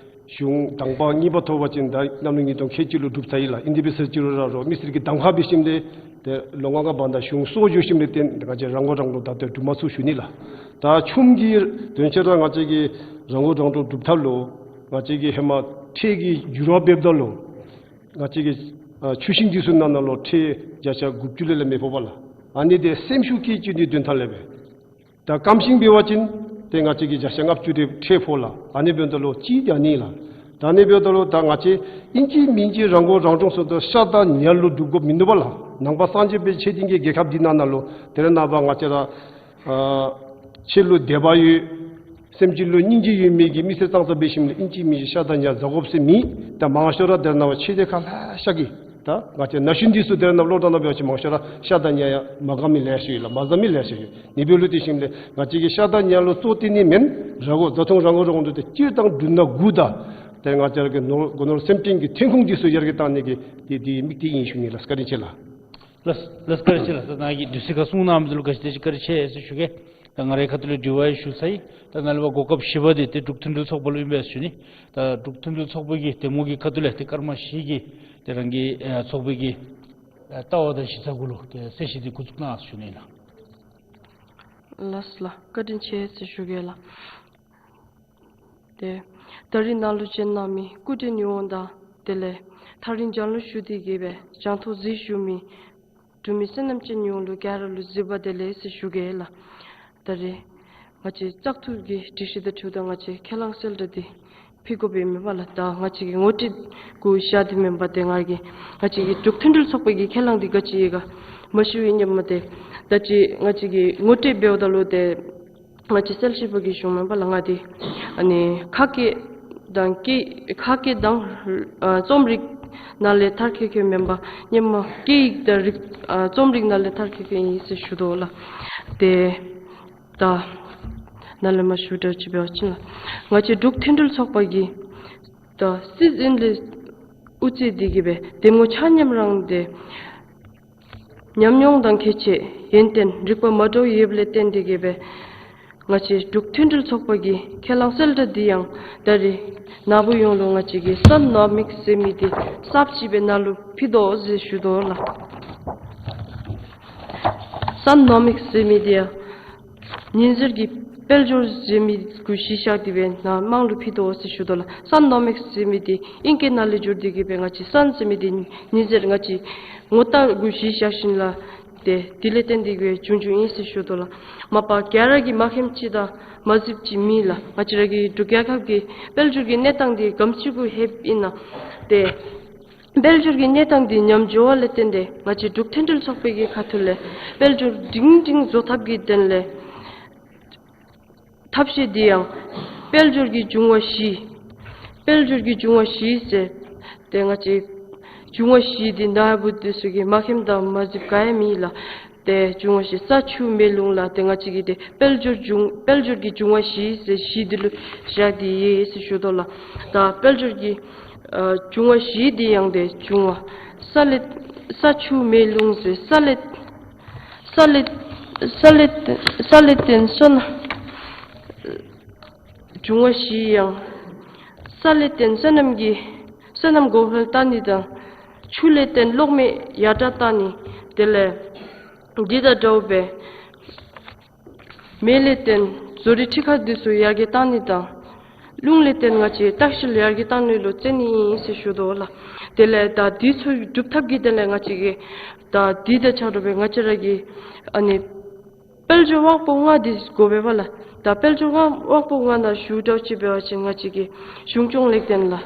གཞུང་དང་པ་གཉིས་པ་ཐོབ་པ་ཅིན་ད་གནམ་ལོ་ཉིས་སྟོང་ཁལ་གཅིག་ལུ་གྲུབ་ཚར་ཡི་ལགས། ཨིན་དེ་འབད་ཟེར་ཅི་རུང་ར་རོགས་མི་སེར་གྱིས་གདམ་ཁ་འབད་ཞིནམ་ལས་ཏེ་ལོ་ལྔ་ལྔ་བར་ན་གཞུང་སོར་འགྱོ་ཞིནམ་ལས་ཏེ་ང་བཅས་རང་མགོ་རང་འདྲོངས་ད་ལྟོ་གྲུབ་མ་ཚུགས་ཞུ་ནི་ལགས། ད་ཆུམ་གྱི་དོན་ཆེ་ར་ང་བཅས་ཀྱི་རང་མགོ་རང་འདྲོངས་གྲུབ་ཐབས་ལུ་ང་བཅས་ཀྱིས་ཧེ་མ་ཁྲལ་གྱི་འགྱུར་བ་འབདཝ་ད་ལུ་ང་བཅས་ཀྱི་ཨ་ཆུ་ཤིང་འདི་ཚུ་ནང་ན་ལུ་ཁྲལ་བརྒྱ་ཆ་དགུ་བཅུ་ལས་ལས་མི་ཕོག་པས་ལགས། ཨ་ནི་འདི་སེམས་ཤུགས་བསྐྱེད་བཅུག་ནིའི་དོན་དག་ལས་སྦེ། ད་སྐམ་ཤིང་འབད་བ་ཅིན་ཏེ་ང་བཅས་ཀྱིས་བརྒྱ་ཆ་ལྔ་བཅུ་དེ་ཁྲལ་ཕོག་ལགས། ཨ་ནི་འབདཝ་ད་ལུ་ཅིག་ད་ནི་ལགས། ད་ནི་འབདཝ་ད་ལུ་ད་ང་བཅས་ཨིན་ཅི་མིན་ཅི་རང་མགོ་རང་འདྲོངས་ཟེརཝ་ད་ཤ་དང་ཉ་ལུ་སྒྲུབ་དགོཔ་མིན་འདུག་པས་ལགས། ནང་པ་སངས་རྒྱས་པའི་ཆོས་ལྡན་གྱི་རྒྱལ་ཁབ་འདི་ནང་ན་ལུ་དེ་ལས་ནངས་པ་ང་བཅས་ར་ཨ་ཆོས་ལུ་དད་པ་ཡོད། སེམས་ཅན་ལུ་སྙིང་རྗེ་ཡོད་མི་གི་མི་སེར་ཙང་ཙ་འབད་ཞིནམ་ལས་ཨིན་ཅི་མིན་ཅི་ཤ་དང་ཉ་བཟའ་དགོཔ་ཟེར་མེད། ད་མང་ཤོས་ར་དེ་ནང་ཆོས་སྡེ་ཁག་ལེ་ཤ་གིས་ད་ང་བཅས་ན་གཞོན་འདི་ཚུ་དེ་ནང་སློབ་གྲྭ་ནང་འབད་བ་ཅིན་མང་ཤོས་ར་ཤ་དང་ཉ་ཡང་མ་དགའ་མི་ལེ་ཤ་ཡོད་ལགས། མ་བཟའ་མི་ལེ་ཤ་ཡོད། ཨ་ནི་འབདཝ་ལུ་དེ་ཞིནམ་ལས་ང་བཅས་ཀྱིས་ཤ་དང་ཉ་ལུ་གཙོ་བོ་བཏོན་ནི་མེན། རང་མགོ་བཟའ་འཐུང་རང་མགོ་རང་འདྲོངས་འདི་སྤྱིར་བཏང་འབྲུ་སྣ་དགུ་དང་ཏེ་ང་བཅས་ར་གི་ནོར་སྒོ་ནོར་སེམས་ཅན་གྱི་ཐོན་ཁུངས་འདི་ཚུ་ཡར་རྒྱས་བཏང་ནི་གི་འདི་འདི་དམིགས་གཏད་ཨིན་ཞུ་ནི་ལགས། བཀའ་དྲིན་ཆེ་ལགས། ལགས་ལགས་བཀའ་དྲིན་ཆེ་ལགས། ད་ནཱ་གིས་དུས་ཚོད་ཁར་གསུང་གནང་མི་འདི་ལུ་བཀའ་དྲིན་ཆེ་བཀའ་དྲིན་ཆེ་ཟེར་ཞུ་གེ། ད་ང་རའི་ཁ་ཐུག་ལས་དྲི་བ་ཡང་ཞུ་ཚར་ཡི། ད་ནཱ་ལས་ཕར་གོ་སྐབས་བཞི་པ་འདི་ཏེ་འབྲུག་མཐུན་སྒྲིལ་ཚོགས་པ་ལུ་ཨིན་པས་ཟེར་ཞུ་ནི། ད་འབྲུག་མཐུན་སྒྲིལ་ཚོགས་པ་གི་གདམ་ངོ་གི་ཁ་ཐུག་ལས་ཏེ་སྐར་མ་བཞི་གི་ཏེ་རང་གི་ཨེ་ཚོགས་པའི་གི་ཨེ་ལྟ་བ་དང་གཞི་རྩ་གུ་ལུ་ཏེ་གསལ་བཤད་འདི་འགོ་བཙུགས་གནང་ཟེར་ཞུ་ནི་ལགས། ལགས་ལགས། བཀའ་དྲིན་ཆེ་ཟེར་ཞུ་གེ་ལགས། ཏེ་ད་རིས་ནཱ་ལུ་བྱོན་གནང་མི་སྐུ་མགྲོན་ཡོངས་དང་དེ་ལས་ཐག་རིང་རྒྱང་ལུ་བཞུགས་ཏེ་གི་སྦེ་རྒྱང་མཐོང་གཟིགས་བཞུགས་མི་འབྲུག་མི་བསོད་ནམས་ཅན་ཡོངས་ལུ་ག་ར་ལུ་གཟིགས་པ་བདེ་ལེགས་ཟེར་ཞུ་གེ་ལགས། ད་རིས་ང་བཅས་བཙག་འཐུ་གི་སྒྲིག་གཞི་དང་འཁྲིལཝ་ད་ང་བཅས་ཁས་བླངས་གསལ་བསྒྲགས་འདི་ཕུལ་དགོཔ་ཨིན་མས་པ་ལགས། ད་ང་བཅས་ཀྱི་ངོ་སྤྲོད་གུ་བཞག་སྟེ་མེན་པར་ཏེ་ང་གིས་ང་བཅས་ཀྱི་འབྲུག་མཐུན་སྒྲིལ་ཚོགས་པ་གི་ཁས་བླངས་འདི་ག་ཅི་ཡོད་ག་མ་ཞུ་བའི་སྔོན་མ་ཏེ་ད་ཅི་ང་བཅས་ཀྱི་ངོ་སྤྲོད་འབདཝ་ད་ལུ་ཏེ་ང་བཅས་གསལ་བཤད་པ་གི་གཞུང་མེན་པ་ལགས། ང་འདི་ཨ་ནི་ཁ་སྐད་དང་སྐད་ཁ་སྐད་དང་ཨ་རྩོམ་རིག་ནང་ལས་མཐར་འཁྱོལ་མཁན་མེན་པར་སྔོན་མ་སྐད་ཡིག་དང་རིག་ཨ་རྩོམ་རིག་ནང་ལས་མཐར་འཁྱོལ་མཁན་ཨིན་ཟེར་ཞུ་དོ་ལགས། ཏེ་ད་ནཱ་ལས་མར་ཞུ་དགོཔ་ཅིག་འབད་བ་ཅིན་ལགས། ང་བཅས་འབྲུག་མཐུན་སྒྲིལ་ཚོགས་པ་གིས་ད་སྲིད་འཛིན་ལས་དབུ་འཛིན་འདི་གིས་སྦེ་གདམ་ངོ་ཆ་མཉམ་རང་ཏེ་ཉམས་མྱོང་དང་ཁྱད་ཆོས་ཡོན་ཏན་རིག་པ་མ་འདྲཝ་ཡོདཔ་ལས་བརྟེན་ཏེ་གི་སྦེ་ང་བཅས་འབྲུག་མཐུན་སྒྲིལ་ཚོགས་པ་གི་ཁས་བླངས་གསལ་བསྒྲགས་འདི་ཡང་ད་རིས་ནཱ་བུ་ཡོངས་ལུ་ང་བཅས་ཀྱི་སན་ནོ་མིག་ཟེར་མི་འདི་གསརཔ་ཅིག་སྦེ་ནཱ་ལུ་ཕུལ་དོ་ཟེར་ཞུ་དོ་ལགས། སན་ནོ་མིག་ཟེར་མི་འདི་ཡང་ཉི་ཟེར་གྱི་དཔལ་འབྱོར་ཟེར་མི་གུ་གཞི་བཞག་སྟེ་སྦེ་ནཱ་དམངས་ལུ་ཕུལ་དོ་ཟེར་ཞུ་དོ་ལགས། སན་ནོ་མིག་ཟེར་མི་འདི་ཨིང་སྐད་ནང་ལས་བསྒྱུར་ཏེ་གི་སྦེ་ང་བཅས་སན་ཟེར་མི་འདི་ཉི་ཟེར་ང་བཅས་ངོ་རྟགས་གུ་གཞི་བཞག་ཞིནམ་ལས་ཏེ་དེ་ལས་བརྟེན་ཏེ་གི་སྦེ་བྱུང་བྱུངམ་ཨིན་ཟེར་ཞུ་དོ་ལགས། མ་པ་ག་ར་གིས་མ་མཁྱེནམ་ཅིག་དང་མ་གཟིགསཔ་ཅིག་མེད་ལགས། ང་བཅས་ར་གི་འབྲུག་རྒྱལ་ཁབ་ཀྱི་དཔལ་འབྱོར་གྱི་གནས་སྟངས་འདི་ག་དེམ་ཅིག་གུ་ལྷོདཔ་ཨིན་ན་ཏེ་དཔལ་འབྱོར་གྱི་གནས་སྟངས་འདི་ཉམས་འགྱོ་བ་ལས་བརྟེན་ཏེ་ང་བཅས་འབྲུག་མཐུན་སྒྲིལ་ཚོགས་པའི་གི་ཁ་ཐུག་ལས་དཔལ་འབྱོར་སྒྲིང་སྒྲིང་བཟོ་ཐབས་ཀྱི་དོན་ལས་ཐབས་ཤེས་འདི་ཡང་དཔལ་འབྱོར་གྱི་འབྱུང་བ་བཞི། དཔལ་འབྱོར་གྱི་འབྱུང་བ་བཞི་ཟེར་ཏེ་ང་བཅས་འབྱུང་བ་བཞི་འདི་ནཱ་བུ་འདི་ཚུ་གིས་མ་མཁྱེནམ་དང་མ་གཟིགསཔ་ག་ཡང་མེད་ལགས། ཏེ་འབྱུང་བ་བཞི་ས་ཆུ་མེ་རླུང་ལགས། ཏེ་ང་བཅས་ཀྱིས་ཏེ་དཔལ་འབྱོར་འབྱུང་དཔལ་འབྱོར་གྱི་འབྱུང་བ་བཞི་ཟེར་བཞི་འདི་ལུ་བཞག་སྟེ་ཡོད་ཟེར་ཞུ་དོ་ལགས། ད་དཔལ་འབྱོར་གྱི་ཨ་འབྱུང་བ་བཞི་འདི་ཡང་ཏེ་འབྱུང་བ་ས་ལས་ས་ཆུ་མེ་རླུང་ཟེར་ས་ལས་ས་ལས་ས་ལས་ས་ལས་བརྟེན་སོ་ན་འབྱུང་བ་བཞི་ཡང་ས་ལས་བརྟེན་སོ་ནམ་གྱི་སོ་ནམ་གོ་འཕང་བཏང་ནི་དང་ཆུ་ལས་བརྟེན་གློག་མེ་ཡར་དྲག་བཏང་ནི་དེ་ལས་འདི་དང་འདྲཝ་སྦེ་མེ་ལས་བརྟེན་བཟོ་རིག་འཕྲུལ་ཁང་འདི་ཚུ་ཡར་རྒྱས་བཏང་ནི་དང་རླུང་ལས་བརྟེན་ང་བཅས་ལྟ་བཤལ་ཡར་རྒྱས་བཏང་ནི་ལུ་བརྩོན་ནི་ཨིན་ཟེར་ཞུ་དོ་ལགས། དེ་ལས་ད་འདི་ཚུ་སྒྲུབ་ཐབས་ཀྱི་དོན་ལས་ང་བཅས་ཀྱིས་ད་འདི་དང་ཆ་འདྲཝ་སྦེ་ང་བཅས་ར་གི་ཨ་ནི་དཔལ་འབྱོར་དབང་པོ་ལྔ་འདི་དགོ་པས་པ་ལགས། ད་དཔལ་འབྱོར་དབང་དབང་པོ་ལྔ་ནང་ཞུ་དགོཔ་ཅིག་འབད་བ་ཅིན་ང་བཅས་ཀྱི་གཞུང་སྐྱོང་ལེགས་ལྡན་ལགས།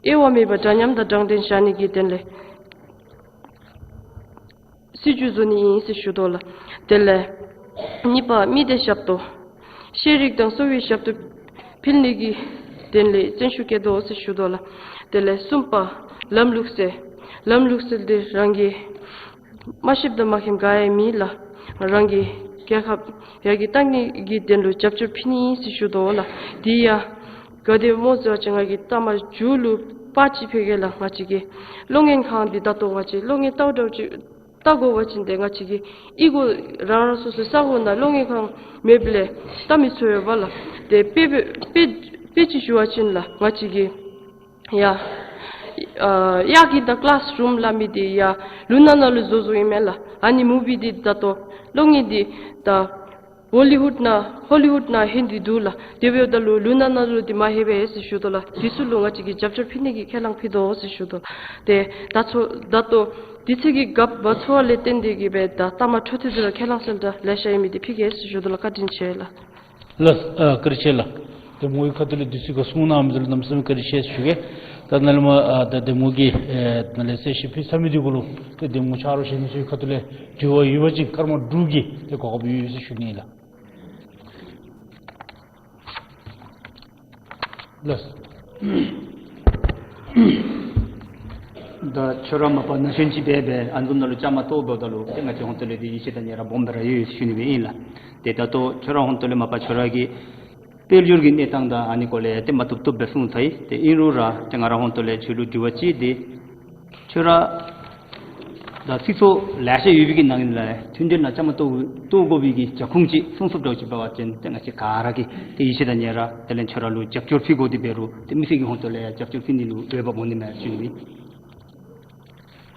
དབྱེ་བ་མེད་པར་འདྲ་མཉམ་དང་དྲང་བདེན་བཞག་ནི་གི་དོན་ལས་སྲིད་བྱུས་བཟོ་ནི་ཨིན་ཟེར་ཞུ་དོ་ལགས། དེ་ལས་གཉིས་པ་མི་སྡེ་ཞབས་ཏོག་ཤེས་རིག་དང་གསོ་བའི་ཞབས་ཏོག་ཕུལ་ནི་གི་དོན་ལས་བརྩོན་ཤུགས་བསྐྱེད་དོ་ཟེར་ཞུ་དོ་ལགས། དེ་ལས་གསུམ་པ་ལམ་ལུགས་སྲོལ། ལམ་ལུགས་སྲོལ་འདི་རང་གིས་མ་ཤེསཔ་དང་མ་མཁྱེནམ་ག་ཡང་མེད་ལགས། རང་གི་རྒྱལ་ཁབ་ཡར་རྒྱས་གཏང་ནི་གི་དོན་ལུ་རྒྱབ་སྐྱོར་ཕུལ་ནི་ཨིན་ཟེར་ཞུ་དོ་ལགས། དེ་ཡང་ག་དེ་སྨོ་ཟེར་བ་ཅིན་ང་གིས་ལྟ་མ་མཇུག་ལུ་པར་ཅིག་ཕུལ་གེ་ལགས། ང་བཅས་ཀྱི་གློག་བརྙན་ཁང་འདི་ད་ལྟོ་ང་བཅས་གློག་བརྙན་ལྟཝ་ད་ཅིག་ལྟ་དགོ་པ་ཅིན་ཏེ་ང་བཅས་ཀྱི་གཡུས་སྒོ་རང་རང་སོ་སོའི་ས་གོ་ནང་གློག་བརྙན་ཁང་མེདཔ་ལས་ལྟ་མི་ཚུགས་པས་པ་ལགས། ཏེ་དཔེ་དཔེ་དཔེ་དཔེ་ཅིག་ཞུ་བ་ཅིན་ལགས་ང་བཅས་ཀྱི་ཡ་ཨ་གཡག་གི་ད་ཀི་ལཱས་རུམ་སླབ་མི་འདི་ཡར་ལུང་ནག་ནང་ལུ་བཟོ་བཟོཝ་ཨིན་མས་ལགས། ཨ་ནི་མུ་བི་འདི་ད་ལྟོ་གློག་བརྙན་འདི་ད་ཧོ་ལི་ཝུཌ་ནང་ཧོ་ལི་ཝུཌ་ནང་ལྷོད་དེ་འདུག་ལགས། དེ་འབདཝ་ད་ལུ་ལུང་ནག་ནང་ལུ་འདི་མ་ལྷོད་པས་ཟེར་ཞུ་དོ་ལགས། འདི་ཚུ་ལུ་ང་བཅས་ཀྱིས་རྒྱབ་སྐྱོར་ཕུལ་ནི་གི་ཁས་བླངས་ཕུལ་དོ་ཟེར་ཞུ་དོ། ཏེ་ད་ཚུ་ད་ལྟོ་དུས་ཚོད་ཀྱི་རྒཔོ་འཚོལ་བ་ལས་བརྟེན་ཏེ་གི་སྦེ་ད་ལྟ་མ་འཕྲོ་མཐུད་དེ་ར་ཁས་བླངས་གསལ་བསྒྲགས་ལེ་ཤ་ཡོད་མི་འདི་ཕུལ་གེ་ཟེར་ཞུ་དོ་ལགས། བཀའ་དྲིན་ཆེ་ལགས། ལགས་ཨ་བཀའ་དྲིན་ཆེ་ལགས། གདམ་ངོ་གི་ཁ་ཐུག་ལས་དུས་ཚོད་ག་གསུང་གནང་མི་འདི་ལུ་གནམ་མེད་ས་མེད་བཀའ་དྲིན་ཆེ་ཟེར་ཞུ་གེ། ད་ནཱ་ལས་མར་ཨ་ད་གདམ་ངོ་གི་ཨེ་ནཱ་ལས་གསལ་བཤད་ཕུལ་ཚར་མི་འདི་གུ་ལུ་ཏེ་གདམ་ངོ་ཆ་རོགས་གཞན་ཚུ་གི་ཁ་ཐུག་ལས་དྲི་བ་ཡོད་པ་ཅིན་སྐར་མ་དྲུག་གི་ཏེ་གོ་སྐབས་ཡོད་ཟེར་ཞུ་ནི་ལགས། ལགས། ད་ཁྱོད་ར་མ་པ་ན་གཞོན་ཅིག་འབད་སྦེ་ཨ་ནི་བཟུམ་ནང་ལུ་བཅའ་མར་གཏོགས་འབདཝ་ད་ལུ་ཏེ་ང་བཅས་ཧོང་ཏོ་ལས་འདི་ཡིད་ཆེས་དང་ཉེ་ར་སྦོམ་སྦེ་ར་ཡོད་ཟེར་ཞུ་ནི་སྦེ་ཨིན་ལགས། ཏེ་ད་ལྟོ་ཁྱོད་ར་ཧོང་ཏོ་ལས་མ་པ་ཁྱོད་ར་གི་དཔལ་འབྱོར་གྱི་གནས་སྟངས་དང་ཨ་ནི་སྐོར་ལས་ཏེ་མ་བཏུབ་བཏུབ་སྦེ་གསུངས་ཚར་ཡི། ཏེ་ཨིན་རུང་ར་ཏེ་ང་ར་ཧོང་ཏོ་ལས་ཁྱོད་ལུ་དྲི་བ་ཅིག་འདི་ཁྱོད་ར་ ད་སྲིད་ཚོགས་ལེ་ཤ་ཡོད་པའི་གི་ནང་ལས་མཐུན་སྒྲིལ་ནང་བཅའ་མར་གཏོགས་གཏོགས་དགོ་པའི་གི་རྒྱབ་ཁུངས་ཅིག་གསུང་ཚུགསཔ་འདྲཝ་ཅིག་འབད་བ་ཅིན་ཏེ་ང་བཅས་ག་ར་གིས་ཏེ་ཡིད་ཆེས་དང་ཉེ་ར་དེ་ལས་ཁྱོད་ར་ལུ་རྒྱབ་སྐྱོར་ཕུལ་དགོ་དེ་འབད་རུང་ཏེ་མི་སེར་གྱི་ཧོངས་ཏོ་ལས་ཡང་རྒྱབ་སྐྱོར་ཕུལ་ནི་ལུ་འོས་འབབ་འོང་ནི་མས་ཟེར་ཞུ་ནི།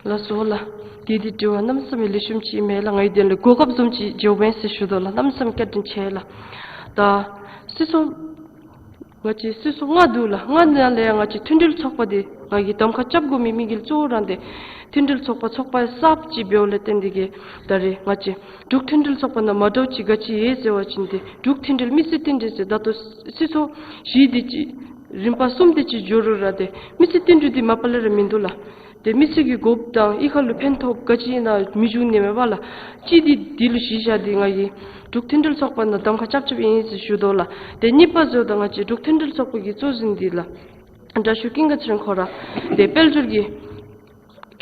ལགས་སོ་ལགས། དེ་འདི་དྲི་བ་གནམ་མེད་ས་མེད་ལེགས་ཤོམ་ཅིག་མས་ལགས། ང་གིས་དེ་ལུ་གོ་སྐབས་བཟུམ་ཅིག་འཇལཝ་མས་ཟེར་ཞུ་དོ་ལགས། གནམ་མེད་ས་མེད་བཀའ་དྲིན་ཆེ་ལགས། ད་སྲིད་ཚོགས་ང་བཅས་སྲིད་ཚོགས་ལྔ་འདུག་ལགས། ལྔ་ནང་ལས་ཡང་ང་བཅས་མཐུན་སྒྲིལ་ཚོགས་པ་འདི་ང་གིས་གདམ་ཁ་རྐྱབ་དགོ་མི་དམིགས་ཡུལ་གཙོ་བོ་ར་འདི་མཐུན་སྒྲིལ་ཚོགས་པ་ཚོགས་པ་གསརཔ་ཅིག་འབདཝ་ལས་བརྟེན་ཏེ་གིས་ད་རེས་ང་བཅས་འབྲུག་མཐུན་སྒྲིལ་ཚོགས་པ་ནང་མ་འདྲཝ་ཅིག་ག་ཅི་ཡོད་ཟེར་བ་ཅིན་ཏེ་འབྲུག་མཐུན་སྒྲིལ་མི་སེར་མཐུན་སྒྲིལ་ཟེར་ད་ལྟོ་སྲིད་ཚོགས་བཞི་འདི་ཅིག་རིམ་པ་གསུམ་དེ་ཅིག་འགྱོ་རུང་ར་ཏེ་མི་སེར་མཐུན་སྒྲིལ་འདི་མ་པ་ལས་ར་མིན་འདུག་ལགས། ཏེ་མི་སེར་གྱི་དགོཔ་དང་གཡུས་ཁ་ལུ་ཕན་ཐོགས་ག་ཅི་ཨིན་ན་མི་འབྱུང་ནི་མས་པ་ལགས། གཅིག་འདི་འདི་ལུ་གཞི་བཞག་སྟེ་ང་གིས་འབྲུག་མཐུན་སྒྲིལ་ཚོགས་པ་ནང་གདམ་ཁ་རྐྱབ་རྐྱབ་ཨིན་ཟེར་ཞུ་དོ་ལགས། ཏེ་གཉིས་པ་བཟོ་ད་ང་བཅས་འབྲུག་མཐུན་སྒྲིལ་ཚོགས་པ་གི་གཙོ་འཛིན་འདི་ལགས་དྲག་ཤོས་ཀུན་དགའ་ཚེ་རིང་ཁོ་ར་ཏེ་དཔལ་འབྱོར་གྱི་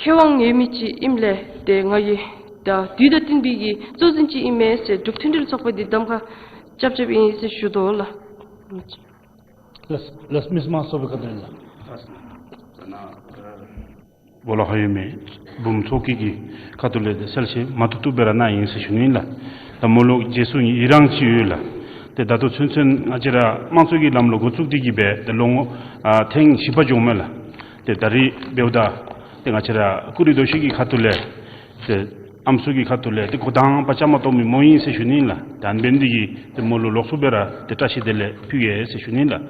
ཁེ་དབང་ཡོད་མི་ཅིག་ཨིནམ་ལས་ཏེ་ང་གིས་ད་དུས་དང་བསྟུན་པའི་གི་གཙོ་འཛིན་ཅིག་ཨིན་མས་ཟེར་འབྲུག་མཐུན་སྒྲིལ་ཚོགས་པ་འདི་གདམ་ཁ་རྐྱབ་རྐྱབ་ཨིན་ཟེར་ཞུ་དོ་ལགས། ལགས་ལགས། མི་དམངས་ཚོགས་པའི་ཁ་ཐུག་ལས་ལགས། སྦོ་ལོགས་ཁར་ཡོད་མི་འབུམ་ཚོགས་ཀྱི་གི་ཁ་ཐུག་ལས་ཏེ་གསལ་བཤད་མ་ཐུབ་ཐུབ་སྦེ་ར་གནང་ཡི་ཟེར་ཞུ་ནི་ལགས། ད་མོ་ལུ་རྗེས་སུ་ཡི་རང་ཅིག་ཡོད་ལགས། ཏེ་ད་ལྟོ་ཚུན་ཚོད་ང་བཅས་ར་དམངས་གཙོ་གི་ལམ་ལུགས་འགོ་བཙུགས་ཏེ་གིས་སྦེ་ཏེ་ལོ་ངོ་ཨ་ཐེངས་བཞི་པ་འགྱོཝ་མས་ལགས། ཏེ་ད་རིས་འབདཝ་ད་ཏེ་ང་བཅས་ར་ཀུ་རི་རྡོ་ཤིང་གི་ཁ་ཐུག་ལས་ཏེ་ཨམ་སྲུ་གི་ཁ་ཐུག་ལས་ཏེ་འགོ་དང་པ་བཅའ་མར་གཏོགས་མི་མོ་ཨིན་ཟེར་ཞུ་ནི་ལགས། ད་ཨ་ནི་འབད་ནི་འདི་གིས་ཏེ་མོ་ལུ་ལོགས་སུ་སྦེ་ར་ཏེ་བཀྲ་ཤིས་བདེ་ལེགས་ཕུལ་གེ་ཟེར་ཞུ་ནི་ལགས།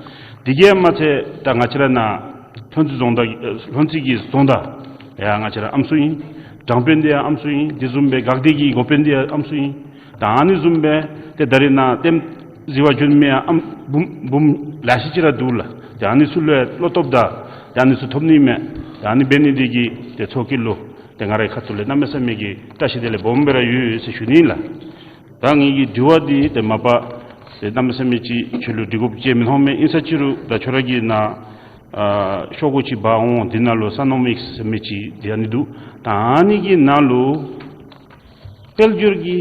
དེ་གིས་མ་ཚད་ད་ང་བཅས་ར་ནཱ་ལྷུན་རྩེ་རྫོང་བདག་ལྷུན་རྩེ་གི་རྫོང་བདག་ཡང་ང་བཅས་ར་ཨམ་སྲུ་ཨིན། དྲང་དཔོན་འདི་ཡང་ཨམ་སྲུ་ཨིན། དེ་བཟུམ་སྦེ་འགག་སྡེ་གི་འགོ་དཔོན་འདི་ཡང་ཨམ་སྲུ་ཨིན། ད་ཨ་ནི་བཟུམ་སྦེ་ཏེ་ད་རིས་ནཱ་ལྟདམོ་གཟིགས་པར་འབྱོན་མི་ཡང་ཨམ་འབུམ་འབུམ་ལེ་ཤ་ཅིག་ར་འདུག་ལགས། ཏེ་ཨ་ནི་ཚུ་ལུ་བློ་སྟོབས་དང་ཏེ་ཨ་ནི་ཚུ་ཐོབ་ནི་མས། ཏེ་ཨ་ནི་འབད་ནི་འདི་གིས་ཏེ་ཚོགས་ཀྱི་ལུ་ཏེ་ང་རའི་ཁ་ཐུག་ལས་གནམ་མེད་ས་མེད་ཀྱི་བཀྲ་ཤིས་བདེ་ལེགས་སྦོམ་སྦེ་ར་ཡོད་ཟེར་ཞུ་ནི་ལགས། ད་ངེ་གི་དྲི་བ་འདི་ཏེ་མ་པ་ཏེ་གནམ་མེད་ས་མེད་ཅིག་ཁྱོད་ལུ་འདྲི་དགོཔ་ཅིག་མིན་འོང་མས། ཨིན་ས་ཅི་རུང་ད་ཁྱོད་ར་གིས་ནཱ་ཨ་ཤོག་གུ་ཅིག་འབག་འོང་། འདི་ནང་ལུ་སན་ནོ་མིགསི་ཟེར་མི་ཅིག་འདི་ཨ་ནི་འདུག། ད་ཨ་ནི་གི་ནང་ལུ་དཔལ་འབྱོར་གྱི་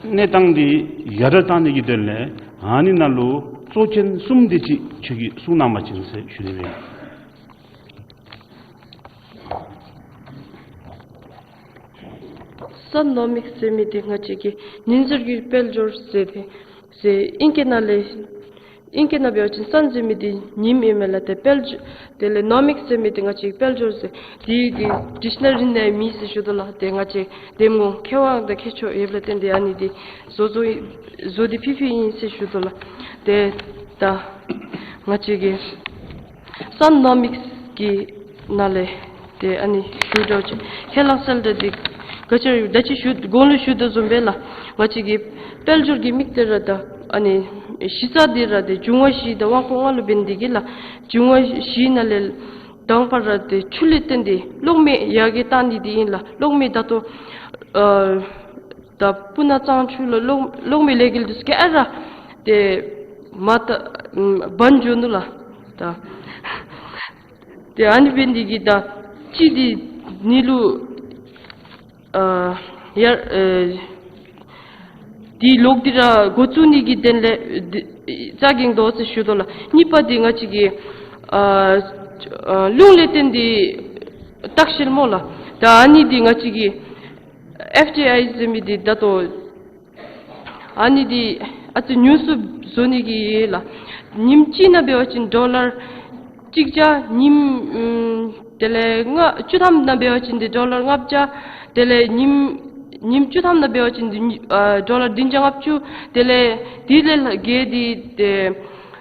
གནས་སྟངས་འདི་ཡར་དྲག་བཏང་ནི་གི་དོན་ལས་ཨ་ནི་ནང་ལུ་གཙོ་ཅན་གསུམ་དེ་ཅིག་ཁྱོད་ཀྱིས་གསུང་གནང་པ་ཅིན་ཟེར་ཞུ་ནི་ཨིན། སན་ནོ་མིགསི་ཟེར་མི་འདི་ང་བཅས་ཀྱི་ཉིན་ཟེར་གྱི་དཔལ་འབྱོར་ཟེར་ཏེ་ཟེར་ཨིང་སྐད་ནང་ལས་ཨིང་སྐད་ནང་འབད་བ་ཅིན་སན་ཟེར་མི་འདི་ཉིམ་ཨིན་མས་ལགས། ཏེ་དཔལ་འབྱོར་དེ་ལས་ནོ་མིགསི་ཟེར་མི་འདི་ང་བཅས་དཔལ་འབྱོར་ཟེར་འདི་འདི་ཌིག་ཤི་ན་རི་ནང་མེད་ཟེར་ཞུ་དོ་ལགས། ཏེ་ང་བཅས་གདམ་ངོ་མཁས་དབང་དང་མཁས་མཆོག་ཡོདཔ་ལས་བརྟེན་ཏེ་ཨ་ནི་འདི་བཟོ་བཟོ་བཟོ་སྟེ་ཕུལ་ཕུལཝ་ཨིན་ཟེར་ཞུ་དོ་ལགས། ཏེ་ད་ང་བཅས་ཀྱི་སན་ནོ་མིགསི་གི་ནང་ལས་ཏེ་ཨ་ནི་ཞུ་དོ་ཅིག་ཁས་བླངས་གསལ་བསྒྲགས་འདི་ག་ཅི་ར་ད་ཅི་ཞུ་གོང་ལུ་ཞུ་དོ་བཟུམ་སྦེ་ལགས། ང་བཅས་ཀྱི་དཔལ་འབྱོར་གྱི་དམིགས་གཏད་ར་ད་ཨ་ནི་གཞི་རྩ་འདི་ར་ཏེ་འབྱུང་བ་བཞི་དང་དབང་པོ་ལྔ་ལུ་འབད་ནི་འདི་གིས་ལགས། འབྱུང་བ་བཞི་ནང་ལས་དང་པ་ར་ཏེ་ཆུ་ལས་བརྟེན་ཏེ་གློག་མེ་ཡར་རྒྱས་བཏང་ནི་འདི་ཨིན་ལགས། གློག་མེ་ད་ལྟོ་ཨ་ད་སྤུ་ན་གཙང་ཆུ་ལུ་གློག་གློག་མེ་ལས་འགུལ་འདི་ཚུ་ག་ར་ཏེ་མར་ད་ཨམ་བར་འགྱོ་ནུག་ལགས། ད་ཏེ་ཨ་ནི་འབད་ནི་འདི་གིས་ད་ཅི་འདི་ནི་ལུ་ཨ་ཡར་ཨེ་འདི་གློག་འདི་ར་འགོ་བཙུགས་ནི་གི་དོན་ལས་འདི་རྩ་འགེངས་དོ་ཟེར་ཞུ་དོ་ལགས། གཉིས་པ་འདི་ང་བཅས་ཀྱི་ཨ་ཨ་རླུང་ལས་བརྟེན་ཏེ་ལྟ་བཤལ་སྨོ་ལགས། ད་ཨ་ནི་འདི་ང་བཅས་ཀྱི་ཨེཕ་ཌི་ཨའི་ཟེར་མི་འདི་ད་ལྟོ་ཨ་ནི་འདི་ཨ་ཙི་ཉུང་སུ་བཟོ་ནི་གི་ལགས། ཉིནམ་གཅིག་ནང་འབད་བ་ཅིན་ཌོ་ལར་གཅིག་བརྒྱ། ཉིནམ་ཨམ་དེ་ལས་ལྔ་བཅུ་ཐམ་ནང་འབད་བ་ཅིན་འདི་ཌོ་ལར་ལྔ་བརྒྱ། དེ་ལས་ཉིནམ་ཉིནམ་བཅུ་ཐམ་ནང་འབད་བ་ཅིན་འདི་ཨ་ཌོ་ལར་བདུན་བརྒྱ་ལྔ་བཅུ། དེ་ལས་དེ་ལས་ལྷག་གེ་འདི་ཏེ་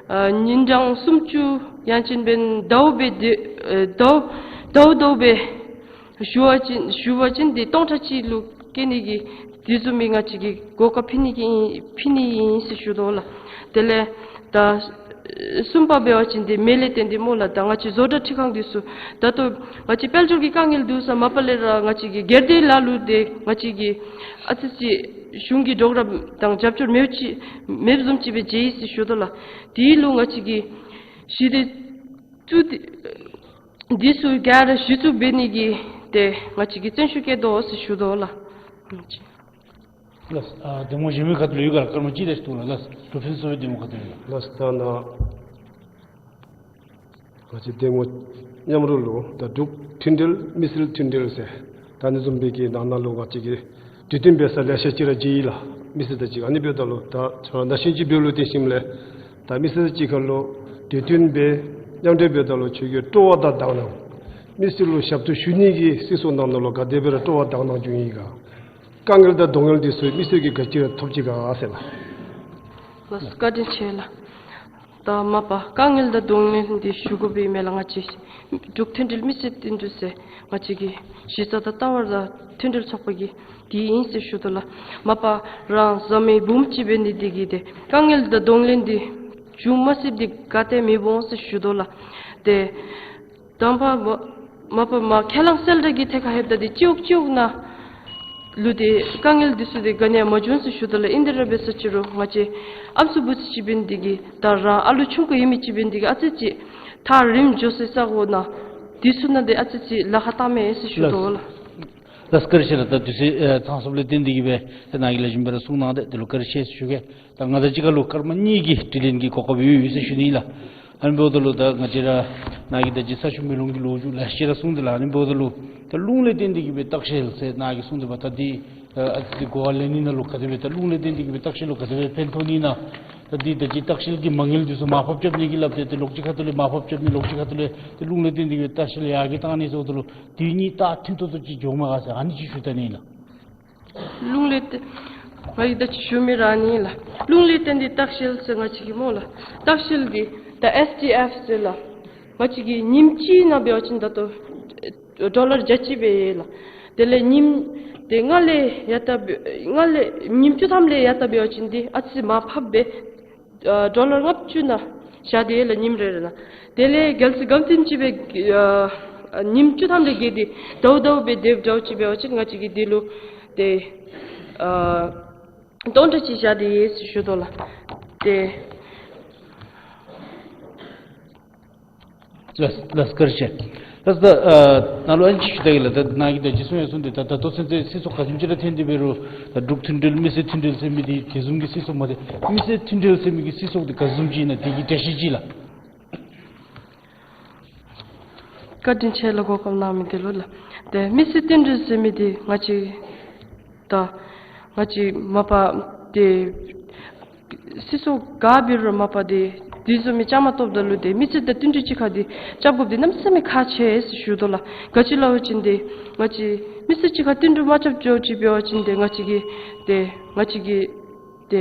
ཨ་ཉིན་གྲངས་སུམ་ཅུ་ཡང་ཅིན་འབདན་ཟླཝ་སྦེ་འདི་ཨ་ཟླཝ་ཟླཝ་ཟླཝ་སྦེ་ཞུ་བ་ཅིན་ཞུ་བ་ཅིན་འདི་སྟོང་ཕྲག་གཅིག་ལུ་སྐྱེལ་ནི་གི་དེ་བཟུམ་མའི་ང་བཅས་ཀྱིས་གོ་སྐབས་ཕུལ་ནི་གི་ཕུལ་ནི་ཨིན་ཟེར་ཞུ་དོ་ལགས། དེ་ལས་ད་གསུམ་པ་འབད་བ་ཅིན་འདི་མེ་ལས་བརྟེན་ཏེ་སྨོ་ལགས། ད་ང་བཅས་བཟོ་གྲྭ་འཕྲུལ་ཁང་འདི་ཚུ་ད་ལྟོ་ང་བཅས་དཔལ་འབྱོར་གྱི་དཀའ་ངལ་འདུག་ས་མ་པ་ལས་ར་ང་བཅས་ཀྱི་སྒེར་སྡེ་ལ་ལུ་ཏེ་ང་བཅས་ཀྱིས་ཨ་ཙི་ཅིག་གཞུང་གི་གྲོགས་རམ་དང་རྒྱབ་སྐྱོར་མེདཔ་ཅིག་མེདཔ་བཟུམ་ཅིག་སྦེ་མཇལ་ཡི་ཟེར་ཞུ་དོ་ལགས། དེ་ལུ་ང་བཅས་ཀྱིས་ཞི་བདེ་བཙུགས་ཏེ་འདི་ཚུ་ག་ར་གཞི་བཙུགས་འབད་ནི་གི་ཏེ་ང་བཅས་ཀྱིས་བརྩོན་ཤུགས་བསྐྱེད་དོ་ཟེར་ཞུ་དོ་ལགས། ལགས། ཨ་གདམ་ངོ་གཞན་མི་ཁ་ཐུག་ལས་ཡོད་ག་ལགས། སྐར་མ་གཅིག་རེ་ཞུ་དོ་ལགས། ལགས། ཌོག་ཊར་ཚེ་རིང་གདམ་ངོ་ཁ་ཐུག་ལས་ལགས། ལགས། ད་ནཱ་ང་བཅས་གདམ་ངོ་མཉམ་རོགས་ལུ་ད་འབྲུག་མཐུན་སྒྲིལ་མི་སེར་མཐུན་སྒྲིལ་ཟེར་ ད་ཨ་ནི་བཟུམ་སྦེ་གི་ནང་ན་ལུ་ང་བཅས་ཀྱིས་གྲོས་བསྟུན་འབད་ས་ལེ་ཤ་ཅིག་ར་མཇལ་ཡི་ལགས། མི་སེར་དང་གཅིག་ཁར་ཨ་ནི་འབདཝ་ད་ལུ་ད་ཆ་ནང་བཞིན་ཅིག་འབདཝ་ལུ་བརྟེན་ཞིནམ་ལས་ད་མི་སེར་གཅིག་ཁར་ལུ་གྲོས་བསྟུན་འབད་མཉམ་འབྲེལ་འབདཝ་ད་ལུ་ཁྱོད་ཀྱི་སྤྲོ་བ་དང་དག་སྣང་མི་སེར་ལུ་ཞབས་ཏོག་ཞུ་ནི་གི་སྲིད་ཚོགས་ནང་ན་ལུ་ག་དེ་སྦེ་ར་སྤྲོ་བ་དག་སྣང་བྱུང་ཡི་ག། དཀའ་ངལ་དང་གདོང་ལེན་འདི་ཚུ་མི་སེར་གྱིས་ག་ཅི་ར་ཐོབ་ཅི་ག་ཟེར་ལགས། ལགས་སོ། བཀའ་དྲིན་ཆེ་ལགས། ད་མ་པ་དཀའ་ངལ་དང་གདོང་ལེན་འདི་ཞུ་དགོ་པའི་མེན་ལགས། ང་བཅས་འབྲུག་མཐུན་སྒྲིལ་མི་སེར་མཐུན་སྒྲིལ་ཟེར་ང་བཅས་ཀྱི་གཞི་རྩ་དང་ལྟེ་བ་ར་མཐུན་སྒྲིལ་ཚོགས་པ་གི་འདི་ཨིན་ཟེར་ཞུ་དོ་ལགས། མ་པ་རང་བཟའ་མི་བུམོ་ཅིག་འབད་ནི་འདི་གིས་ཏེ་དཀའ་ངལ་དང་གདོང་ལེན་འདི་བྱུང་མ་ཚུགསཔ་འདི་ག་ཏེ་མི་འོང་ཟེར་ཞུ་དོ་ལགས། ཏེ་དང་པ་མ་མ་པ་མ་ཁས་བླངས་གསལ་བསྒྲགས་ཀྱི་ཐད་ཁར་ལྷོདཔ་ད་འདི་སྤྱི་འོག་སྤྱི་འོག་ནང་ལུ་ཏེ་དཀའ་ངལ་འདི་ཚུ་ཏེ་ག་ནི་ཡང་མ་བྱུང་ཟེར་ཞུ་དོ་ལགས། ཨིན་དེ་ར་འབད་ས་ཅིག་རུང་ང་བཅས་ཨམ་སྲུ་བུཚ་ཅིག་འབད་ནི་འདི་གིས་ད་རང་ཨ་ལུ་ཆུང་ཀུ་ཨིན་མི་ཅིག་འབད་ནི་འདི་གིས་ཨ་ཙི་ཅིག་ཐག་རིངམོ་འགྱོ་སའི་ས་གོ་ནང་འདི་ཚུ་ནང་ཏེ་ཨ་ཙི་ཅིག་ལཱ་ཁག་བཏངམ་མས་ཟེར་ཞུ་དོ་ལགས། ལགས་སོ། བཀའ་དྲིན་ཆེ་ལགས། ད་དུས་ཚོད་ཨེ་ཚང་སོངམ་ལས་བརྟེན་ཏེ་གིས་སྦེ་ཏེ་ནཱ་གིས་ལེགས་ཤོམ་སྦེ་ར་གསུངས་གནང་སྟེ་དེ་ལུ་བཀའ་དྲིན་ཆེ་ཟེར་ཞུ་གེ། ད་ང་དང་གཅིག་ཁར་ལུ་སྐར་མ་གཉིས་ཀྱི་དྲི་ལན་གྱི་གོ་སྐབས་ཡོད་ཡོད་ཟེར་ཞུ་ནི་ལགས། ཨ་ནི་འབདཝ་ད་ལུ་ད་ང་བཅས་ར་ནཱ་གིས་ད་ཅི་ས་ཆུ་མེ་རླུང་གི་ལོ་རྒྱུས་ལེ་ཤ་ར་གསུངས་ཏེ་ལགས། ཨ་ནི་འབདཝ་ད་ལུ་ད་རླུང་ལས་བརྟེན་ཏེ་གིས་སྦེ་ལྟ་བཤལ་ཟེར་ནཱ་གིས་གསུངས་ཏེ་འབདཝ་ད་འདི་ཨ་ཙི་གོ་བ་ལེན་ནི་ནང་ལུ་ག་དེ་སྦེ་ད་རླུང་ལས་བརྟེན་ཏེ་གིས་སྦེ་ལྟ་བཤལ་ལུ་ག་དེ་སྦེ་ཕན་ཐོགས་ནི་ཨིན་ན། ད་འདི་ད་ཅི་ལྟ་བཤལ་གྱི་མ་དངུལ་འདི་ཚུ་མར་ཕབ་རྐྱབ་ནི་གི་སླབ་སྟེ་ཏེ་ལོག་ཅིག་ཁ་ཐུག་ལས་མར་ཕབ་རྐྱབ་ནི་ལོག་ཅིག་ཁ་ཐུག་ལས་ཏེ་རླུང་ལས་བརྟེན་ཏེ་གིས་སྦེ་ལྟ་བཤལ་ཡར་རྒྱས་བཏང་ནི་ཟེརཝ་ད་ལུ་དེ་གཉིས་ད་མཐུན་ཏོག་ཏོ་ཅིག་འགྱོཝ་མས་ག་ཟེར་ཨ་ནི་ཅིག་ཞུ་ད་ནི་ལགས། རླུང་ལས་བརྟེན་ང་གིས་ད་ཅི་ཞུ་མི་ར་ཨ་ནི་ལགས། རླུང་ལས་བརྟེན་ཏེ་ལྟ་བཤལ་ཟེར་ང་བཅས་ཀྱིས་སྨོ་ལགས། ལྟ་བཤལ་འདི་ད་ཨེསི་ཌི་ཨེཕ་ཟེར་ལགས། ང་བཅས་ཀྱིས་ཉིནམ་གཅིག་ནང་འབད་བ་ཅིན་ད་ལྟོ་ཌོ་ལར་བརྒྱ་གཅིག་སྦེ་ཡོད་ལགས། དེ་ལས་ཉིནམ་དེ་ལྔ་ལས་ཡར་ལྟ་འབད་ལྔ་ལས་ཉིནམ་བཅུ་ཐམ་ལས་ཡར་ལྟ་འབད་བ་ཅིན་འདི་ཨ་ཙི་མར་ཕབ་སྦེ་ཨ་ཌོ་ལར་ལྔ་བཅུ་ནང་བཞག་སྟེ་ཡོད་ལགས། ཉིནམ་རེ་རེ་ནང་། དེ་ལས་རྒྱལ་སྲིད་སྒམ་བསྟིམ་ཅིག་སྦེ་ཨ་ཉིནམ་བཅུ་ཐམ་ལས་བརྒལ་ཏེ་ཟླཝ་ཟླཝ་སྦེ་སྡེབ་འདྲཝ་ཅིག་འབད་བ་ཅིན་ང་བཅས་ཀྱིས་འདི་ལུ་ཏེ་ཨ་སྟོང་ཕྲག་གཅིག་བཞག་སྟེ་ཡོད་ཟེར་ཞུ་དོ་ལགས། ཏེ་ལགས་ལགས་བཀའ་དྲིན་ཆེ། ལགས་ད་ཨ་ནཱ་ལུ་ཨ་ནི་ཅིག་ཞུ་ད་གེ་ལགས། ད་ནཱ་གིས་ད་ཅི་གསུངས་ཡང་གསུངས་ཏེ་ད་ད་ལྟོ་ཚུན་ཚོད་སྲིད་ཚོགས་ག་བཟུམ་ཅིག་ར་འཐོན་ཏེ་འབད་རུང་ད་འབྲུག་མཐུན་སྒྲིལ་མི་སེར་མཐུན་སྒྲིལ་ཟེར་མི་འདི་དེ་བཟུམ་གྱི་སྲིད་ཚོགས་མ་ཏེ་མི་སེར་མཐུན་སྒྲིལ་ཟེར་མི་གི་སྲིད་ཚོགས་འདི་ག་བཟུམ་ཅིག་ཨིན་ན་དེ་གི་འགྲེལ་བཤད་ཅིག་ལགས། བཀའ་དྲིན་ཆེ་ལགས་གོ་སྐབས་གནང་མི་འདི་ལུ་ལགས། ཏེ་མི་སེར་མཐུན་སྒྲིལ་ཟེར་མི་འདི་ང་བཅས་ད་ང་བཅས་མ་པ་ཏེ་སྲིད་ཚོགས་ག་འབད་རུང་མ་པ་ཏེ་དེ་བཟུམ་མའི་བཅའ་མར་གཏོགསཔ་ད་ལུ་ཏེ་མི་སེར་དང་མཐུན་སྒྲིལ་གཅིག་ཁར་ཏེ་རྐྱབ་དགོཔ་འདི་གནམ་མེད་ས་མེད་ཁག་ཆེ་ཟེར་ཞུ་དོ་ལགས། ག་ཅི་སླབ་པ་ཅིན་ཏེ་ང་བཅས་མི་སེར་གཅིག་ཁར་མཐུན་སྒྲིལ་མ་རྐྱབ་འགྱོ་ཅིག་འབད་བ་ཅིན་ཏེ་ང་བཅས་ཀྱི་ཏེ་ང་བཅས་ཀྱི་ཏེ་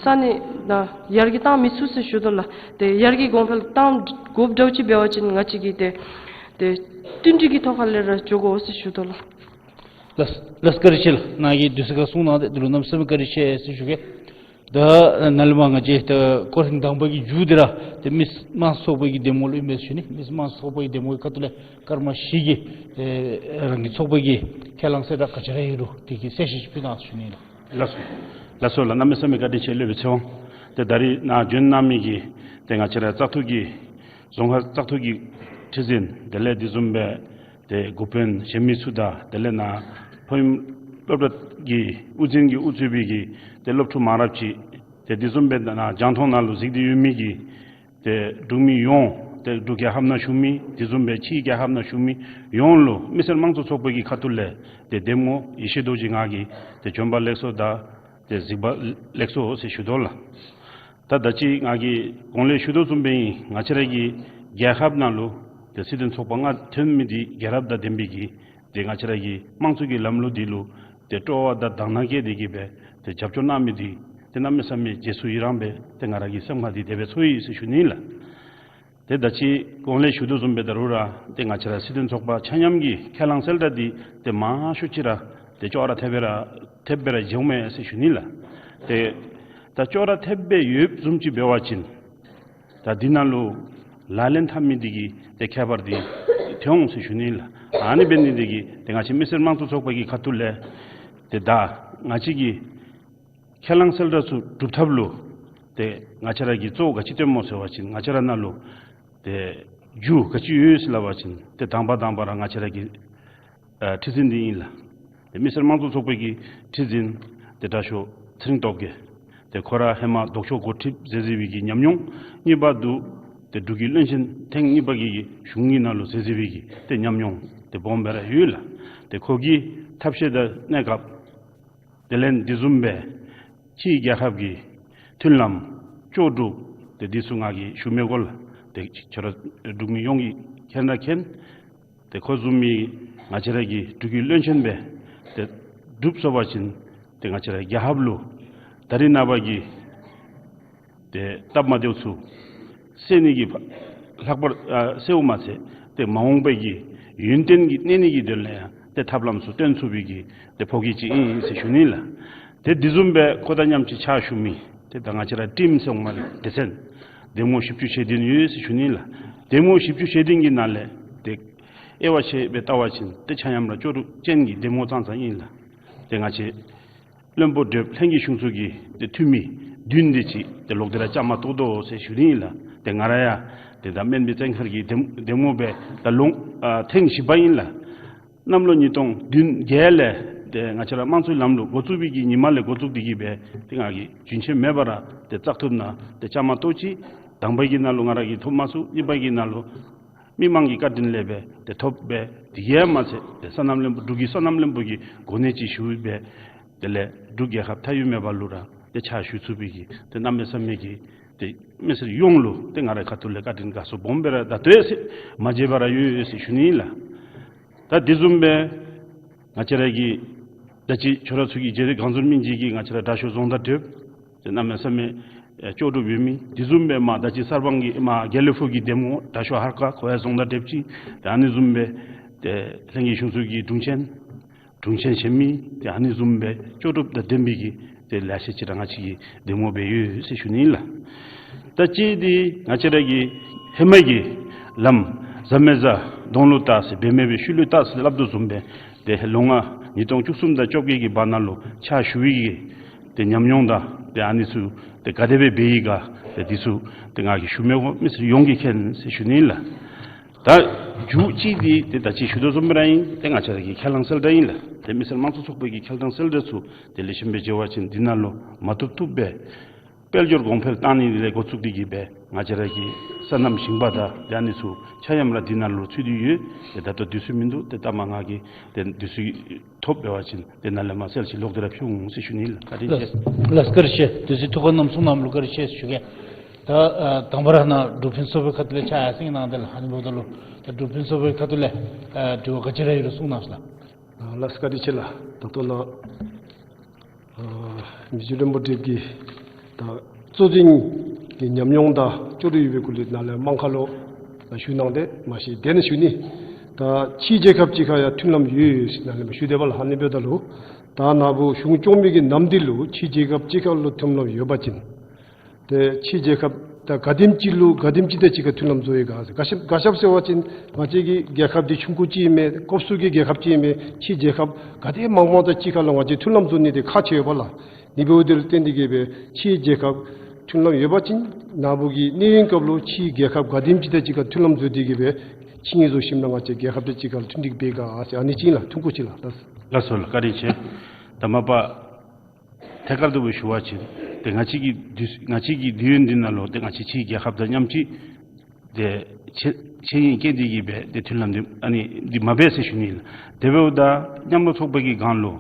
ས་གནས་ནང་ཡར་རྒྱས་བཏང་མི་ཚུགས་ཟེར་ཞུ་དོ་ལགས། ཏེ་ཡར་རྒྱས་གོང་འཕེལ་བཏང་དགོཔ་འདྲཝ་ཅིག་འབད་བ་ཅིན་ང་བཅས་ཀྱིས་ཏེ་ཏེ་མཐུན་སྒྲིལ་གྱི་ཐོག་ཁ་ལས་ར་འགྱོ་དགོ་ཟེར་ཞུ་དོ་ལགས། ལགས་ལགས་བཀའ་དྲིན་ཆེ་ལགས། ནཱ་གིས་དུས་ཚོད་ཁར་གསུངས་གནང་སྟེ་འདི་ལུ་གནམ་མེད་ས་མེད་བཀའ་དྲིན་ཆེ་ཟེར་ཞུ་གེ། ད་ནཱ་ལས་མར་ང་བཅས་ད་སྐོར་ཐེངས་དང་པ་གི་མཇུག་འདི་ར་ཏེ་མི་དམངས་ཚོགས་པ་གི་འདེམས་ངོ་ལུ་ཨིན་མས་ཟེར་ཞུ་ནི། མི་དམངས་ཚོགས་པ་གི་འདེམས་ངོ་གི་ཁ་ཐུག་ལས་སྐར་མ་བཞི་གི་ཨེ་རང་གི་ཚོགས་པ་གི་ཁས་བླངས་གསལ་བསྒྲགས་ག་ཅི་ར་ཨིན་རུང་དེ་གི་གསལ་བཤད་ཅིག་ཕུལ་གནང་ཟེར་ཞུ་ནི་ལགས། ལགས་སོ། ལགས་སོ་ལགས། གནམ་མེད་ས་མེད་བཀའ་དྲིན་ཆེ། སློབ་དཔོན་ཚེ་དབང་། ཏེ་ད་རིས་ནཱ་བྱོན་གནང་མི་གི་ཏེ་ང་བཅས་ར་བཙག་འཐུ་གི་རྫོང་ཁག་བཙག་འཐུ་གི་ཁྲི་འཛིན་དེ་ལས་དེ་བཟུམ་སྦེ་ཏེ་འགོ་དཔོན་གཞན་མི་ཚུ་དང་དེ་ལས་ནཱ་ཕོ་ཡུམ་སློབ་གྲྭ་གི་དབུ་འཛིན་གྱིས་དབུ་གཙོས་པའི་གི་ཏེ་སློབ་ཕྲུག་མང་རབས་ཅིག་ཏེ་དེ་བཟུམ་སྦེ་ནཱ་རྒྱང་མཐོང་ནང་ལུ་གཟིགས་ཏེ་ཡོད་མི་གི་ཏེ་འབྲུག་མི་ཡོངས་ཏེ་འབྲུག་རྒྱལ་ཁབ་ནང་བཞུགས་མི་དེ་བཟུམ་སྦེ་ཕྱི་རྒྱལ་ཁབ་ནང་བཞུགས་མི་ཡོངས་ལུ་མི་སེར་དམངས་གཙོ་ཚོགས་པ་གི་ཁ་ཐུག་ལས་ཏེ་འདེམས་ངོ་ཡེ་ཤེས་རྡོ་རྗེ་ང་གིས་ཏེ་བྱོན་པ་ལེགས་སོ་དང་ཏེ་གཟིགས་པ་ལེགས་སོ་ཟེར་ཞུ་དོ་ལགས། ད་ད་ཅི་ང་གིས་གོང་ལས་ཞུ་དོ་བཟུམ་སྦེ་ཨིན། ང་བཅས་ར་གི་རྒྱལ་ཁབ་ནང་ལུ་ཏེ་སྲིད་དོན་ཚོགས་པ་ལྔ་ཐོན་མི་འདི་རྒྱལ་རབས་དང་ལྡན་པའི་གི་ཏེ་ང་བཅས་ར་གི་དམངས་གཙོ་གི་ལམ་ལུགས་འདི་ལུ་ཏེ་སྤྲོ་བ་དང་དག་སྣང་བསྐྱེད་དེ་གིས་སྦེ་ཏེ་རྒྱབ་སྐྱོར་གནང་མི་འདི་ཏེ་གནམ་མེད་ས་མེད་རྗེས་སུ་ཡི་རངས་སྦེ་ཏེ་ང་ར་གི་སེམས་ཁར་འདི་དེ་སྦེ་ཚོར་ཡི་ཟེར་ཞུ་ནི་ལགས། ཏེ་ད་ཅི་གོང་ལས་ཞུ་དོ་བཟུམ་སྦེ་ད་རུང་ར་ཏེ་ང་བཅས་ར་སྲིད་དོན་ཚོགས་པ་ཆ་མཉམ་གྱི་ཁས་བླངས་གསལ་བསྒྲགས་འདི་ཏེ་མང་ཤོས་ཅིག་ར་ཏེ་ཅོག་ར་འཐདཔ་སྦེ་ར་འཐདཔ་སྦེ་ར་མཇལཝ་མས་ཟེར་ཞུ་ནི་ལགས། ཏེ་ད་ཅོག་ར་འཐདཔ་སྦེ་ཡོདཔ་བཟུམ་ཅིག་འབད་བ་ཅིན་ད་འདི་ནང་ལུ་ལག་ལེན་འཐབ་མི་འདི་གིས་ཏེ་ཁྱད་པར་འདི་ཐོན་འོང་ཟེར་ཞུ་ནི་ལགས། ཨ་ནི་འབད་ནི་འདི་གིས་ཏེ་ང་བཅས་མི་སེར་དམངས་གཙོ་ཚོགས་པ་གི་ཁ་ཐུག་ལས་ཏེ་ད་ང་བཅས་ཀྱི་ཁས་བླངས་གསལ་བསྒྲགས་ཚུ་སྒྲུབ་ཐབས་ལུ་ཏེ་ང་བཅས་ར་གིས་གཙོ་བོ་ག་ཅི་སྟོནམ་སྨོ་ཟེར་བ་ཅིན་ང་བཅས་ར་ནང་ལུ་ཏེ་རྒྱུ་ག་ཅི་ཡོད་ཟེར་སླབ་པ་ཅིན་ཏེ་དང་པ་དང་པ་ར་ང་བཅས་ར་གི་ཨ་ཁྲི་འཛིན་འདི་ཨིན་ལགས། ཏེ་མི་སེར་དམངས་གཙོ་ཚོགས་པ་གི་ཁྲི་འཛིན་ཏེ་དྲག་ཤོས་ཚེ་རིང་སྟོབས་རྒྱས། ཏེ་ཁོ་ར་ཧེ་མ་ལྡོག་ཕྱོགས་འགོ་ཁྲིདཔ་མཛད་མཛད་པའི་གི་ཉམས་མྱོང་གཉིས་པ་འདུག། ཏེ་འབྲུག་གི་བློན་ཆེན་ཐེངས་གཉིས་པ་གི་གི་གཞུང་གི་ནང་ལུ་མཛད་མཛད་པའི་གི་ཏེ་ཉམས་མྱོང་ ཏེ་སྦོམ་སྦེ་ར་ཡོད་ལགས། ཏེ་ཁོ་གི་ཐབས་ཤེས་དང་གནས་སྐབས་དེ་ལས་དེ་བཟུམ་སྦེ་ཕྱིའི་རྒྱལ་ཁབ་ཀྱི་མཐུན་ལམ་ལྕོགས་གྲུབ་ཏེ་འདི་ཚུ་ང་གིས་ཞུ་མི་དགོ་ལགས། ཏེ་ཁྱོད་ར་འབྲུག་མི་ཡོངས་ཀྱིས་མཁྱེན་ར་མཁྱེན། ཏེ་ཁོ་བཟུམ་མའི་ང་བཅས་ར་གི་འབྲུག་གི་བློན་ཆེན་སྦེ་ཏེ་གྲུབ་སོང་པ་ཅིན་ཏེ་ང་བཅས་ར་རྒྱལ་ཁབ་ལུ་ད་རིས་ནངས་པ་གི་ཏེ་སྟབས་མ་བདེཝ་ཚུ་སེལ་ནི་གི་ལྷག་པར་ཨ་སེལཝ་མ་ཚད་ཏེ་མ་འོངས་པའི་གི་ཡུན་བརྟན་གྱི་གནས་ནི་གི་དོན་ལས་ཡང་ཏེ་ཐབས་ལམ་ཚུ་སྟོན་ཚུགས་པའི་གི་ཏེ་ཕོ་སྐྱེས་ཅིག་ཨིན་ཟེར་ཞུ་ནི་ལགས། ཏེ་དེ་བཟུམ་སྦེ་ཁོ་དང་མཉམ་གཅིག་ཕྱག་ཞུ་མི་ཏེ་ད་ང་བཅས་ར་ཊིམ་ཟེར་འོང་མས་ལགས། སྡེ་ཚན་འདེམས་ངོ་བཞི་བཅུ་ཞེ་བདུན་ཡོད་ཟེར་ཞུ་ནི་ལགས། འདེམས་ངོ་བཞི་བཅུ་ཞེ་བདུན་གྱི་ནང་ལས་ཏེ་དབྱེ་བ་ཕྱེ་སྦེ་བལྟ་བ་ཅིན་ཏེ་ཆ་མཉམ་ར་ལྕོགས་གྲུབ་ཅན་གྱི་འདེམས་ངོ་ཙང་ཙང་ཨིན་ལགས། ཏེ་ང་བཅས་བློན་པོ་བགྲེསཔ་ལྷན་རྒྱས་གཞུང་ཚོགས་ཀྱི་ཏེ་འཐུས་མི་བདུན་དེ་ཅིག་ཏེ་ལོག་སྟེ་ར་བཅའ་མར་གཏོགས་དོ་ཟེར་ཞུ་ནི་ཨིན་ལགས། ཏེ་ང་ར་ཡང་ཏེ་ད་སྨན་པའི་བཙན་མཁར་གྱི་འདེམས་འདེམས་ངོ་སྦེ་ད་ལོང་ཨ་ཐེངས་བཞི་པ་ཨིན་ལགས། གནམ་ལོ་ཉིས་སྟོང་བདུན་བརྒྱད་ལས་ཏེ་ང་བཅས་ར་དམངས་གཙོའི་ལམ་ལུགས་འགོ་བཙུགས་པའི་གི་ཉིནམ་ལས་འགོ་བཙུགས་ཏེ་གི་སྦེ་ཏེ་ང་གིས་རྒྱུན་ཆད་མེད་པར་ར་ཏེ་བཙག་འཐུ་ནང་ཏེ་བཅའ་མར་གཏོགས་ཅི། དང་པའི་གི་ནང་ལུ་ང་ར་གིས་ཐོབ་མ་ཚུགས། གཉིས་པའི་གི་ནང་ལུ་མི་མང་གི་བཀའ་དྲིན་ལས་སྦེ་ཏེ་ཐོབ་སྦེ་དེ་གིས་མ་ཚད་ཏེ་སོ་ནམ་བློན་པོ་འབྲུག་གི་སོ་ནམ་བློན་པོ་གི་གོ་གནས་ཅིག་ཞུ་སྦེ་དེ་ལས་འབྲུག་རྒྱལ་ཁབ་མཐའ་དབུས་མེད་པ་ལུ་ར་ཏེ་ཕྱག་ཞུ་ཚུགས་པའི་གི་ཏེ་གནམ་མེད་ས་མེད་ཀྱི་ཏེ་མི་སེར་ཡོངས་ལུ་ཏེ་ང་རའི་ཁ་ཐུག་ལས་བཀའ་དྲིན་དགའ་ཚོར་སྦོམ་སྦེ་ར་ད་ལྟོ་ཡང་མ་བརྗེད་པར་ར་ཡོད་ཡོད་ཟེར་ཞུ་ནི་ཨིན་ལགས། ད་དེ་བཟུམ་སྦེ་ང་བཅས་ར་གི་ད་ཅི་ཁྱོད་ར་ཚུ་གིས་མཇལ་ཏེ་གང་ཟུར་སྨིན་བྱེད་ཀྱི་ང་བཅས་ར་དྲག་ཤོས་རྫོང་བདག་བགྲེསཔ་ཏེ་གནམ་མེད་ས་མེད་ཨེ་ལྕོགས་གྲུབ་ཡོད་མི། དེ་བཟུམ་སྦེ་མར་ད་ཅི་གསར་སྤང་གི་མར་དགེ་ལེགས་ཕུག་གི་འདེམས་ངོ་དྲག་ཤོས་ཧར་ཀ་ཁོ་ཡང་རྫོང་བདག་བགྲེསཔ་ཅིག། ཏེ་ཨ་ནི་བཟུམ་སྦེ་ཏེ་ལྷན་རྒྱས་གཞུང་ཚོགས་ཀྱི་དྲུང་ཆེན་དྲུང་ཆེན་གཞན་མི་ཏེ་ཨ་ནི་བཟུམ་སྦེ་ལྕོགས་གྲུབ་དང་ལྡན་པའི་གི་ཏེ་ལེ་ཤ་ཅིག་ར་ང་བཅས་ཀྱི་འདེམས་ངོ་སྦེ་ཡོད་ཟེར་ཞུ་ནི་ཨིན་ལགས། ད་ཅི་འདི་ང་བཅས་ར་གི་ཧེ་མ་གི་ལམ་བཟའ་མི་བཟའ་དོང་ལུ་བཏགས་ཟེར་འབད་མི་སྦེ་ཤུལ་ལུ་བཏགས་ཟེར་སླབ་དོ་བཟུམ་སྦེ་ཏེ་ལོ་ལྔ་ཉིས་སྟོང་བཅུ་གསུམ་དང་བཅོ་བརྒྱད་ཀྱི་བར་ན་ལུ་ཕྱག་ཞུ་བའི་གི་ཏེ་ཉམས་མྱོང་དང་ཏེ་ཨ་ནི་ཚུ་ཏེ་ག་དེ་སྦེ་འབད་ཡི་ག་ཏེ་འདི་ཚུ་ཏེ་ང་གིས་ཞུ་མི་དགོ། མི་སེར་ཡོངས་ཀྱིས་མཁྱེན་ཟེར་ཞུ་ནི་ཨིན་ལགས། ད་མཇུག་ཅིག་འདི་ཏེ་ད་ཅི་ཞུ་དོ་བཟུམ་སྦེ་ར་ཨིན། ཏེ་ང་བཅས་ར་གི་ཁས་བླངས་གསལ་བསྒྲགས་ཨིན་ལགས། ཏེ་མི་སེར་དམངས་གཙོ་ཚོགས་པའི་གི་ཁས་བླངས་གསལ་བསྒྲགས་ཚུ་ཏེ་ལེགས་ཤོམ་སྦེ་མཇལ་བ་ཅིན་འདི་ནང་ལུ་མ་བཏུབ་བཏུབ་སྦེ་དཔལ་འབྱོར་གོང་འཕེལ་བཏང་ནི་འདི་ལས་འགོ་བཙུགས་ཏེ་གི་སྦེ་ང་བཅས་ར་གི་སོ་ནམ་ཞིང་པ་དང་ཏེ་ཨ་ནི་ཚུ་ཆ་མཉམ་ར་འདི་ནང་ལུ་ཚུད་དེ་ཡོད། ཏེ་ད་ལྟོ་དུས་ཚོད་མིན་འདུག། ཏེ་ད་མ་ང་གིས་ཏེ་དུས་ཚོད་ཐོབ་འབད་བ་ཅིན་ཏེ་ནཱ་ལས་མར་གསལ་ཅིག་ལོག་སྟེ་ར་ཕུལ་འོང་ཟེར་ཞུ་ནི་ལགས། བཀའ་དྲིན་ཆེ། ལགས་ལགས་བཀའ་དྲིན་ཆེ། དུས་ཚོད་ཐུགས་ཁར་བསྣམས་གསུང་གནངམ་ལུ་བཀའ་དྲིན་ཆེ་ཞུ་གེ། ད་ཨ་དང་པ་ར་ནཱ་འབྲུག་ཕུན་ཚོགས་པའི་ཁ་ཐུག་ལས་ཕྱག་ཡར་སེང་གནང་སྟེ་ལགས། ཨ་ནི་འབདཝ་ད་ལུ་ད་འབྲུག་ཕུན་ཚོགས་པའི་ཁ་ཐུག་ལས་ཨ་དྲི་བ་ག་ཅི་ར་ཡོད་རུང་གསུང་གནང་ཟེར་ལགས། ལགས་བཀའ་དྲིན་ཆེ་ལགས། ད་ལྟོ་ནཱ་ཨ་མི་རྗེ་བློན་པོ་བགྲེསཔ་གིས་ད་གཙོ་འཛིན་གྱི་ཉམས་མྱོང་དང་ལྕོགས་གྲུབ་ཡོད་པའི་སྐོར་ལས་ནཱ་ལས་དམངས་ཁ་ལུ་ཞུ་གནང་སྟེ་མ་གཞི་དེ་ནི་ཞུ་ནི། ད་ཕྱིའི་རྒྱལ་ཁབ་ཅིག་ཁར་ཡང་མཐུན་ལམ་ཡོད་ཡོད་ཟེར་ནཱ་ལས་མར་ཞུ་དེས་པ་ལགས། ཨ་ནི་འབདཝ་ད་ལུ་ད་ནཱ་བུ་གཞུང་སྐྱོང་མི་གི་ནམ་དུས་ལུ་ཕྱིའི་རྒྱལ་ཁབ་ཅིག་ཁར་ལུ་མཐུན་ལམ་ཡོད་པ་ཅིན་ཏེ་ཕྱིའི་རྒྱལ་ཁབ་ད་ག་དེམ་ཅིག་ལུ་ག་དེམ་ཅིག་དང་གཅིག་ཁར་མཐུན་ལམ་བཟོ་ཡི་ག་ཟེར། ག་ཤབ་ག་ཤབ་ཟེར་བ་ཅིན་ང་བཅས་ཀྱི་རྒྱལ་ཁབ་འདི་ཆུང་ཀུ་ཅིག་ཨིན་མས། སྐབས་སུ་གི་རྒྱལ་ཁབ་ཅིག་ཨིན་མས། ཕྱིའི་རྒྱལ་ཁབ་ག་དེ་མང་མང་དང་གཅིག་ཁར་ལུ་ང་བཅས་མཐུན་ལམ་བཟོ་ནི་འདི་ཁག་ཆེ་བས་ལགས། ཨ་ནི་འབདཝ་དེ་ལུ་བརྟེན་ཏེ་གི་སྦེ་ཕྱིའི་རྒྱལ་ཁབ་མཐུན་ལམ་ཡོད་པ་ཅིན་ནཱ་བུ་གི་གནས་ཡུན་སྐབས་ལུ་ཕྱིའི་རྒྱལ་ཁབ་ག་དེམ་ཅིག་དང་གཅིག་ཁར་མཐུན་ལམ་བཟོ་སྟེ་གི་སྦེ་ཕྱིའི་བཟོ་ཞིནམ་ལས་ང་བཅས་རྒྱལ་ཁབ་དང་གཅིག་ཁར་མཐུན་འགྲིག་འབད་ག་ཟེར། ཨ་ནི་ཅིག་ལགས། ཐུང་ཀུ་ཅིག་ལགས། ལགས་སོ་ལགས། བཀའ་དྲིན་ཆེ། ད་མ་པ་ཐད་ཀར་དུ་སྦེ་ཞུ་བ་ཅིན་ཏེ་ང་བཅས་ཀྱི་དུས་ང་བཅས་ཀྱི་དུས་ཡུན་འདི་ནང་ལུ་ཏེ་ང་བཅས་ཕྱིའི་རྒྱལ་ཁབ་དང་མཉམ་གཅིག་ཏེ་ཆེ་ཆེ་ཡིན་སྐད་དེ་གི་སྦེ་ཏེ་མཐུན་ལམ་འདི་ཨ་ནི་འདི་མ་འབད་ཟེར་ཞུ་ནི་ལགས། དེ་འབདཝ་ད་མཉམ་རུབ་ཚོགས་པའི་གི་སྒང་ལུ་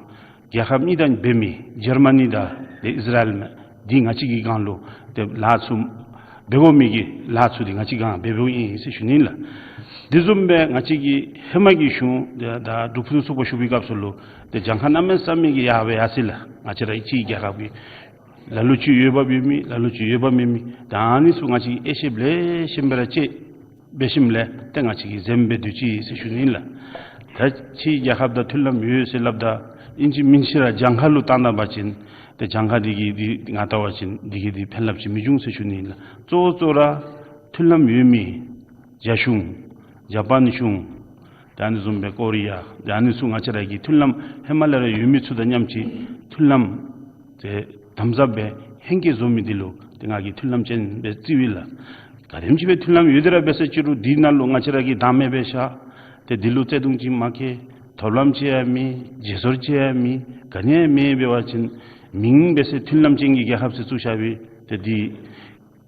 རྒྱལ་ཁབ་གཉིས་དང་འབད་མི་ཇར་མ་ནི་དང་ཏེ་ཨིས་ར་ཨེལ་མས། འདི་ང་བཅས་ཀྱི་སྒང་ལུ་ཏེ་ལཱ་ཚུ་འབད་དགོ་མི་གི་ལཱ་ཚུ་འདི་ང་བཅས་སྒང་འབད་འབདཝ་ཨིན་ཟེར་ཞུ་ནི་ལགས། དེ་བཟུམ་སྦེ་ང་བཅས་ཀྱི་ཧེ་མ་གི་གཞུང་ད་ད་འབྲུག་ཕུན་ཚོགས་པ་ཞུ་བའི་སྐབས་སུ་ལུ་ཏེ་གྱངས་ཁ་གནམ་མེད་ས་མེད་ཀྱི་ཡར་སྦེ་ཡར་སོ་ཡི་ལགས། ང་བཅས་ར་ཕྱིའི་རྒྱལ་ཁབ་ཀྱི་ལ་ལུ་ཅིག་འོས་འབབ་ཡོད་མི་ལ་ལུ་ཅིག་འོས་འབབ་མེད་མི་ད་ཨ་ནི་ཚུ་ང་བཅས་ཀྱིས་དབྱེ་ཞིབ་ལེགས་ཤོམ་སྦེ་ར་དཔྱད་འབད་ཞིནམ་ལས་ཏེ་ང་བཅས་ཀྱིས་འཛེམ་སྦེ་སྡོད་ཅི་ཟེར་ཞུ་ནི་ལགས། ད་ཕྱིའི་རྒྱལ་ཁབ་དང་མཐུན་ལམ་ཡོད་ཟེར་སླབ་ད་ཨིན་ཅི་མིན་ཅི་ར་གྱངས་ཁ་ལུ་བཏང་ད་པ་ཅིན་ཏེ་གྱངས་ཁ་འདི་གིས་འདི་ང་བལྟ་བ་ཅིན་འདི་གིས་འདི་ཕན་རླབས་ཅིག་མི་འབྱུང་ཟེར་ཞུ་ནི་ལགས། གཙོ་བོ་གཙོ་བོ་ར་མཐུན་ལམ་ཡོད་མི་རྒྱ་གཞུང་ཇ་པཱན་གཞུང་ད་ཨ་ནི་བཟུམ་སྦེ་ཀོ་རི་ཡ་ད་ཨ་ནི་ཚུ་ང་བཅས་ར་གི་མཐུན་ལམ་ཧེ་མ་ལས་ར་ཡོད་མི་ཚུ་དང་མཉམ་གཅིག་མཐུན་ལམ་ཏེ་དམ་ཟབ་སྦེ་ཧེང་སྐལ་བཟོ་མི་འདི་ལུ་ཏེ་ང་གིས་མཐུན་ལམ་ཅན་སྦེ་བརྩི་བས་ལགས། ག་དེམ་ཅིག་སྦེ་མཐུན་ལམ་ཡོད་དེ་ར་འབད་ཟེར་ཅི་རུང་འདི་ནང་ལུ་ང་བཅས་ར་གིས་བདག་མེད་སྦེ་བཞག་སྟེ་འདི་ལུ་བརྩེ་དུང་ཅིག་མ་བསྐྱེད། ཐོབ་ལམ་ཅིག་ཡང་མེད། བརྗེ་སོར་ཅིག་ཡང་མེད། ག་ནི་ཡང་མེད་འབད་བ་ཅིན་མིང་འབད་ཟེར་མཐུན་ལམ་ཅན་གྱི་རྒྱལ་ཁབ་ཟེར་བཙུགས་བཞག་པས། ཏེ་འདི་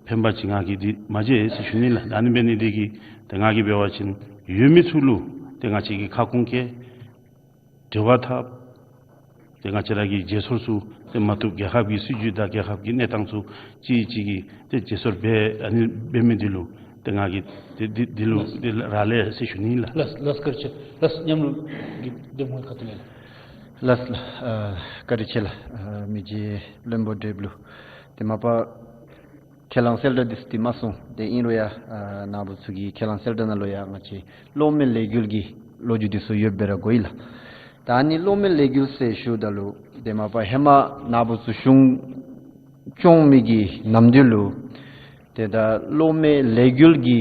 ཕན་པ་ཅིག་ང་གིས་འདི་མ་མཇལ་ཟེར་ཞུ་ནི་ལགས། ད་ཨ་ནི་འབད་ནི་འདི་གིས་ཏེ་ང་གིས་འབད་བ་ཅིན་ཡོད་མི་ཚུ་ལུ་ ཏེ་ང་བཅས་ཀྱིས་ཁ་སྐོང་བཀལ། དྲི་བ་འཐབ། ཏེ་ང་བཅས་ར་གིས་བརྗེ་སོར་ཚུ་ཏེ་མ་བཏུབ། རྒྱལ་ཁབ་ཀྱི་སྲིད་བྱུས་དང་རྒྱལ་ཁབ་ཀྱི་གནས་སྟངས་ཚུ་གཅིག་གིས་གཅིག་གིས་ཏེ་བརྗེ་སོར་འབད་ཨ་ནི་འབད་མི་འདི་ལུ་ཏེ་ང་གིས་ཏེ་འདི་འདི་ལུ་ཏེ་རག་ལས་ཟེར་ཞུ་ནི་ལགས། ལགས་ལགས། བཀའ་དྲིན་ཆེ་ལགས། ཉམས་ལུ་གི་འདེམས་ངོ་ཁ་ཐུག་ལས་ལགས། ལགས་ལགས། ཨ་བཀའ་དྲིན་ཆེ་ལགས། ཨ་མི་རྗེ་བློན་པོ་བགྲེསཔ་ལུ། ཏེ་མ་པ་ཁས་བླངས་གསལ་བསྒྲགས་འདི་ཚུ་ཏེ་མ་སོང་། ཏེ་ཨིན་རུང་ཡང་ཨ་ནཱ་བུ་ཚུ་གི་ཁས་བླངས་གསལ་བསྒྲགས་ནང་ལུ་ཡང་ང་བཅས་གློག་མེ་ལས་འགུལ་གྱི་ལོ་རྒྱུས་འདི་ཚུ་ཡོདཔ་སྦེ་ར་གོ་ཡི་ལགས། ད་ཨ་ནི་གློག་མེ་ལས་འགུལ་ཟེར་ཞུཝ་ད་ལུ་ཏེ་མ་པ་ཧེ་མ་ནཱ་བུ་ཚུ་གཞུང་སྐྱོང་མི་གི་ནམ་དུས་ལུ་ཏེ་ད་གློག་མེ་ལས་འགུལ་གྱི་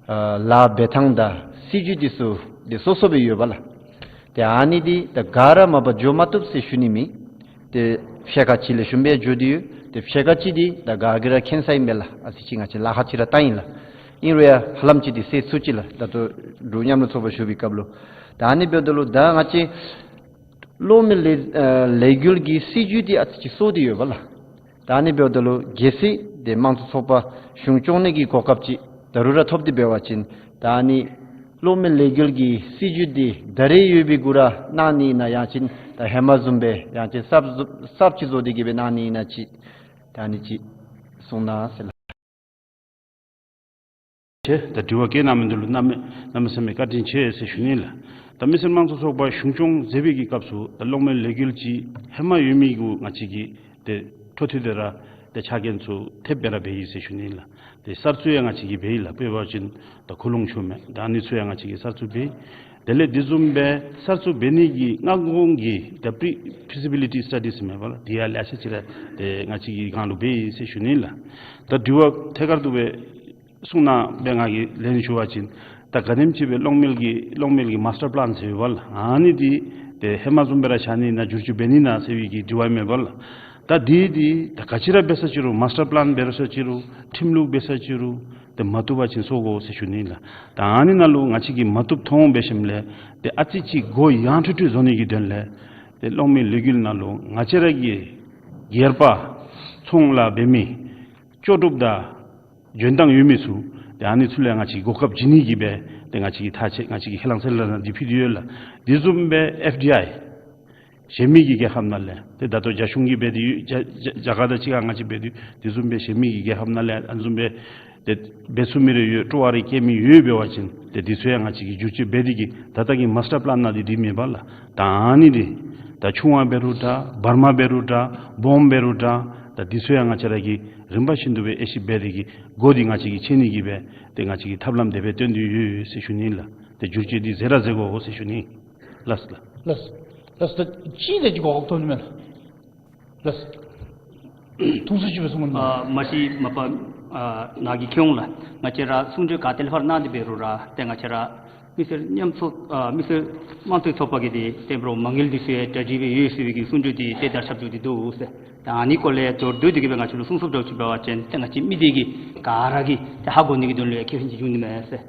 ཨ་ལཱ་འབད་ཐངས་དང་སྲིད་བྱུས་འདི་ཚུ་ཏེ་སོ་སོ་སྦེ་ཡོད་པ་ལགས། ཏེ་ཨ་ནི་འདི་ད་ག་ར་མ་པ་འགྱོ་མ་བཏུབ་ཟེར་ཞུ་ནི་མེད། ཏེ་ཕྱེད་ཀ་ཅིག་ལེགས་ཤོམ་སྦེ་འགྱོ་སྟེ་ཡོད། ཏེ་ཕྱེད་ཀ་ཅིག་འདི་ད་ག་གིས་ར་མཁྱེན་ས་ཨིན་པས་ལགས། ཨ་ཙི་ཅིག་ང་བཅས་ལཱ་ཁག་ཅིག་ར་བཏང་ཡི་ལགས། ཨིན་རུང་ཡང་ཧ་ལམ་ཅིག་འདི་སེལ་ཚུགས་ཅི་ལགས། ད་ལྟོ་འབྲུག་མཉམ་རུབ་ཚོགས་པ་ཞུ་བའི་སྐབས་ལུ། ད་ཨ་ནི་འབདཝ་ད་ལུ་ད་ང་བཅས་གློག་མེ་ལས་ཨ་ལས་འགུལ་གྱི་སྲིད་བྱུས་འདི་ཨ་ཙི་ཅིག་སོར་ཏེ་ཡོད་པ་ལགས། ད་ཨ་ནི་འབདཝ་ད་ལུ་གལ་སྲིད་ཏེ་དམངས་གཙོ་ཚོགས་པ་གཞུང་སྐྱོང་ནི་གི་གོ་སྐབས་ཅིག་ད་རུང་ར་ཐོབ་སྟེ་འབད་བ་ཅིན་ད་ཨ་ནི་གློག་མེ་ལས་འགུལ་གྱི་སྲིད་བྱུས་འདི་ད་རེས་ཡོད་པའི་གུ་ར་གནང་ནི་ཨིན་ན་ཡང་ཅིན་ད་ཧེ་མ་བཟུམ་སྦེ་ཡང་ཅིན་གསརཔ་བཟོ་གསརཔ་ཅིག་བཟོ་སྟེ་གི་སྦེ་གནང་ནི་ཨིན་ན་ཅིག་ད་ཨ་ནི་ཅིག་གསུང་གནང་ཟེར་ལགས། ཆེ། ད་དྲི་བ་བཀོད་གནང་མི་འདི་ལུ་གནམ་མེད་གནམ་མེད་ས་མེད་བཀའ་དྲིན་ཆེ་ཟེར་ཞུ་ནི་ལགས། ད་མི་སེར་དམངས་གཙོ་ཚོགས་པ་གཞུང་སྐྱོང་མཛད་པའི་གི་སྐབས་སུ་ད་གློག་མེ་ལས་འགུལ་གྱི་ཧེ་མ་ཡོད་མི་གུ་ང་བཅས་ཀྱིས་ཏེ་འཕྲོ་མཐུད་དེ་ར་ཏེ་ཕྱག་འགན་ཚུ་ཐེབས་སྦེ་ར་འབད་ཡི་ཟེར་ཞུ་ནི་ལགས། ཏེ་གསར་བཙུགས་ཡང་ང་བཅས་ཀྱིས་འབད་ཡི་ལགས། དཔེ་འབད་བ་ཅིན་ད་ཁུ་ལུང་ཆུ་མེད་ད་ཨ་ནི་ཚུ་ཡང་ང་བཅས་ཀྱིས་གསར་བཙུགས་འབད་ཡི། དེ་ལས་དེ་བཟུམ་སྦེ་གསར་བཙུགས་འབད་ནི་གི་སྔ་གོང་གི་ད་པི་རི་ཕི་ཟི་བི་ལི་ཊི་སི་ཊ་ཌི་ཟེར་མེད་པ་ལགས། དེ་ཡང་ལེ་ཤ་ཅིག་ར་ཏེ་ང་བཅས་ཀྱི་སྒང་ལུ་འབད་ཡི་ཟེར་ཞུ་ནི་ལགས། ད་དྲི་བ་ཐད་ཀར་དུ་སྦེ་གསུང་གནང་སྦེ་ང་གིས་ལན་ཞུ་བ་ཅིན་ད་ག་དེམ་ཅིག་སྦེ་གློག་མེ་གི་གློག་མེ་གི་མཱས་ཊར་པི་ལཱན་ཟེར་ཡོད་པ་ལགས། ཨ་ནི་འདི་ཏེ་ཧེ་མ་བཟུམ་སྦེ་ར་བཞག་ནི་ཨིན་ན་བསྒྱུར་བཅོས་འབད་ནི་ཨིན་ན་ཟེར་བའི་གི་དྲི་བ་མེད་པ་ལགས། ད་འདི་འདི་ད་ག་ཅི་ར་འབད་ས་ཅི་རུང་མཱས་ཊར་པི་ལཱན་འབད་རུང་ས་ཅི་རུང་ཁྲིམས་ལུགས་འབད་ས་ཅི་རུང་ཏེ་མ་བཏུབ་པ་ཅིན་སོར་དགོ་ཟེར་ཞུ་ནི་ལགས། ད་ཨ་ནི་ནང་ལུ་ང་བཅས་ཀྱིས་མ་བཏུབ་མཐོང་འབད་ཞིནམ་ལས་ཏེ་ཨ་ཙི་ཅིག་སྒོ་ཡངས་ཁྲུལ་ཁྲུལ་བཟོ་ནི་གི་དོན་ལས་ཏེ་གློག་མེ་ལས་འགུལ་ནང་ལུ་ང་བཅས་ར་གི་སྒེར་པ་ཚོང་ལཱ་འབད་མི་ལྕོགས་གྲུབ་དང་འཇོན་ཐང་ཡོད་མི་ཚུ་ཏེ་ཨ་ནི་ཚུ་ལས་ང་བཅས་གོ་སྐབས་བྱིན་ནི་གི་སྦེ་ཏེ་ང་བཅས་ཀྱིས་ཐག་བཅད་ང་བཅས་ཀྱིས་ཁས་བླངས་གསལ་བསྒྲགས་ནང་འདི་ཕུལ་ཏེ་ཡོད་ལགས། དེ་བཟུམ་སྦེ་ཨེཕ་ཌི་ཨའི་གཞན་མི་གི་རྒྱལ་ཁབ་ནང་ལས་ཏེ་ད་ལྟོ་རྒྱ་གཞུང་གིས་འབད་དེ་ཡོད། རྒྱ་རྒྱ་རྒྱ་གར་དང་གཅིག་ཁར་ང་བཅས་འབད་དེ་ཡོད། དེ་བཟུམ་སྦེ་གཞན་མི་གི་རྒྱལ་ཁབ་ནང་ལས་ཨ་ནི་བཟུམ་སྦེ་ཏེ་འབད་ཚུགས་མི་རེ་ཡོད། སྤྲོ་བ་རེ་བསྐྱེད་མི་ཡོད་འབད་བ་ཅིན་ཏེ་དེ་ཚུ་ཡང་ང་བཅས་ཀྱིས་བསྒྱུར་བཅོས་འབད་དེ་གི་ད་ལྟོ་གི་མཱས་ཊར་པི་ལཱན་ནང་འདི་འདི་མེད་པ་ལགས། ད་ཨ་ནི་འདི་ད་ཆུང་བ་འབད་རུང་འདྲ་བར་མ་འབད་རུང་འདྲ་སྦོམ་འབད་རུང་འདྲ་ད་དེ་ཚུ་ཡང་ང་བཅས་ར་གིས་རིམ་པ་བཞིན་དུ་སྦེ་དབྱེ་ཞིབ་འབད་དེ་གི་སྒོ་འདི་ང་བཅས་ཀྱིས་ཕྱེ་ནི་གི་སྦེ་ཏེ་ང་བཅས་ཀྱིས་ཐབས་ལམ་དེ་སྦེ་སྟོན་ཏེ་ཡོད་ཟེར་ཞུ་ནི་ལགས། ཏེ་བསྒྱུར་བཅོས་འདི་མཛད་ར་མཛད་དགོ་ཟེར་ཞུ་ནི། ལགས་ལགས། ལགས་ལགས། ད་ཅི་དེ་ཅིག་གོ་སྐབས་ཐོབ་ནི་མས་ལགས། ལགས། ཐུགས་རྗེ་ཆེ་ཞུ་བའི་གསུང་གནང་། ཨ་མ་གཞི་མ་པ་ཨ་ནཱ་གི་ཁྱེད་འོང་ལགས། ང་བཅས་ར་གསུང་གྲོས་ག་ཏེ་ལས་ཕར་གནང་སྟེ་འབད་རུང་ར་ཏེ་ང་བཅས་ར་མི་སེར་མཉམ་ཚོགས་ཨ་མི་སེར་དམངས་གཙོའི་ཚོགས་པ་གི་འདི་ཏེ་འབྲུག་མ་དངུལ་འདི་ཚུ་ཡང་གྲ་སྒྲིག་འབད་ཡོད་ཟེར་བའི་གི་གསུང་གྲོས་འདི་ཏེ་དར་ཁྱབ་འགྱོ་སྟེ་འདུག་ཟེར། ད་ཨ་ནི་སྐོར་ལས་མདོར་བསྡུས་ཏེ་གི་སྦེ་ང་བཅས་ལུ་གསུང་གསུངམ་འདྲཝ་ཅིག་འབད་བ་ཅིན་ཏེ་ང་བཅས་མི་སྡེ་གི་ག་ར་གིས་ཏེ་ཧ་གོ་ནི་གི་དོན་ལུ་ཡང་ཁེ་ཕན་ཅིག་འབྱུང་ནི་མས་ཟེར།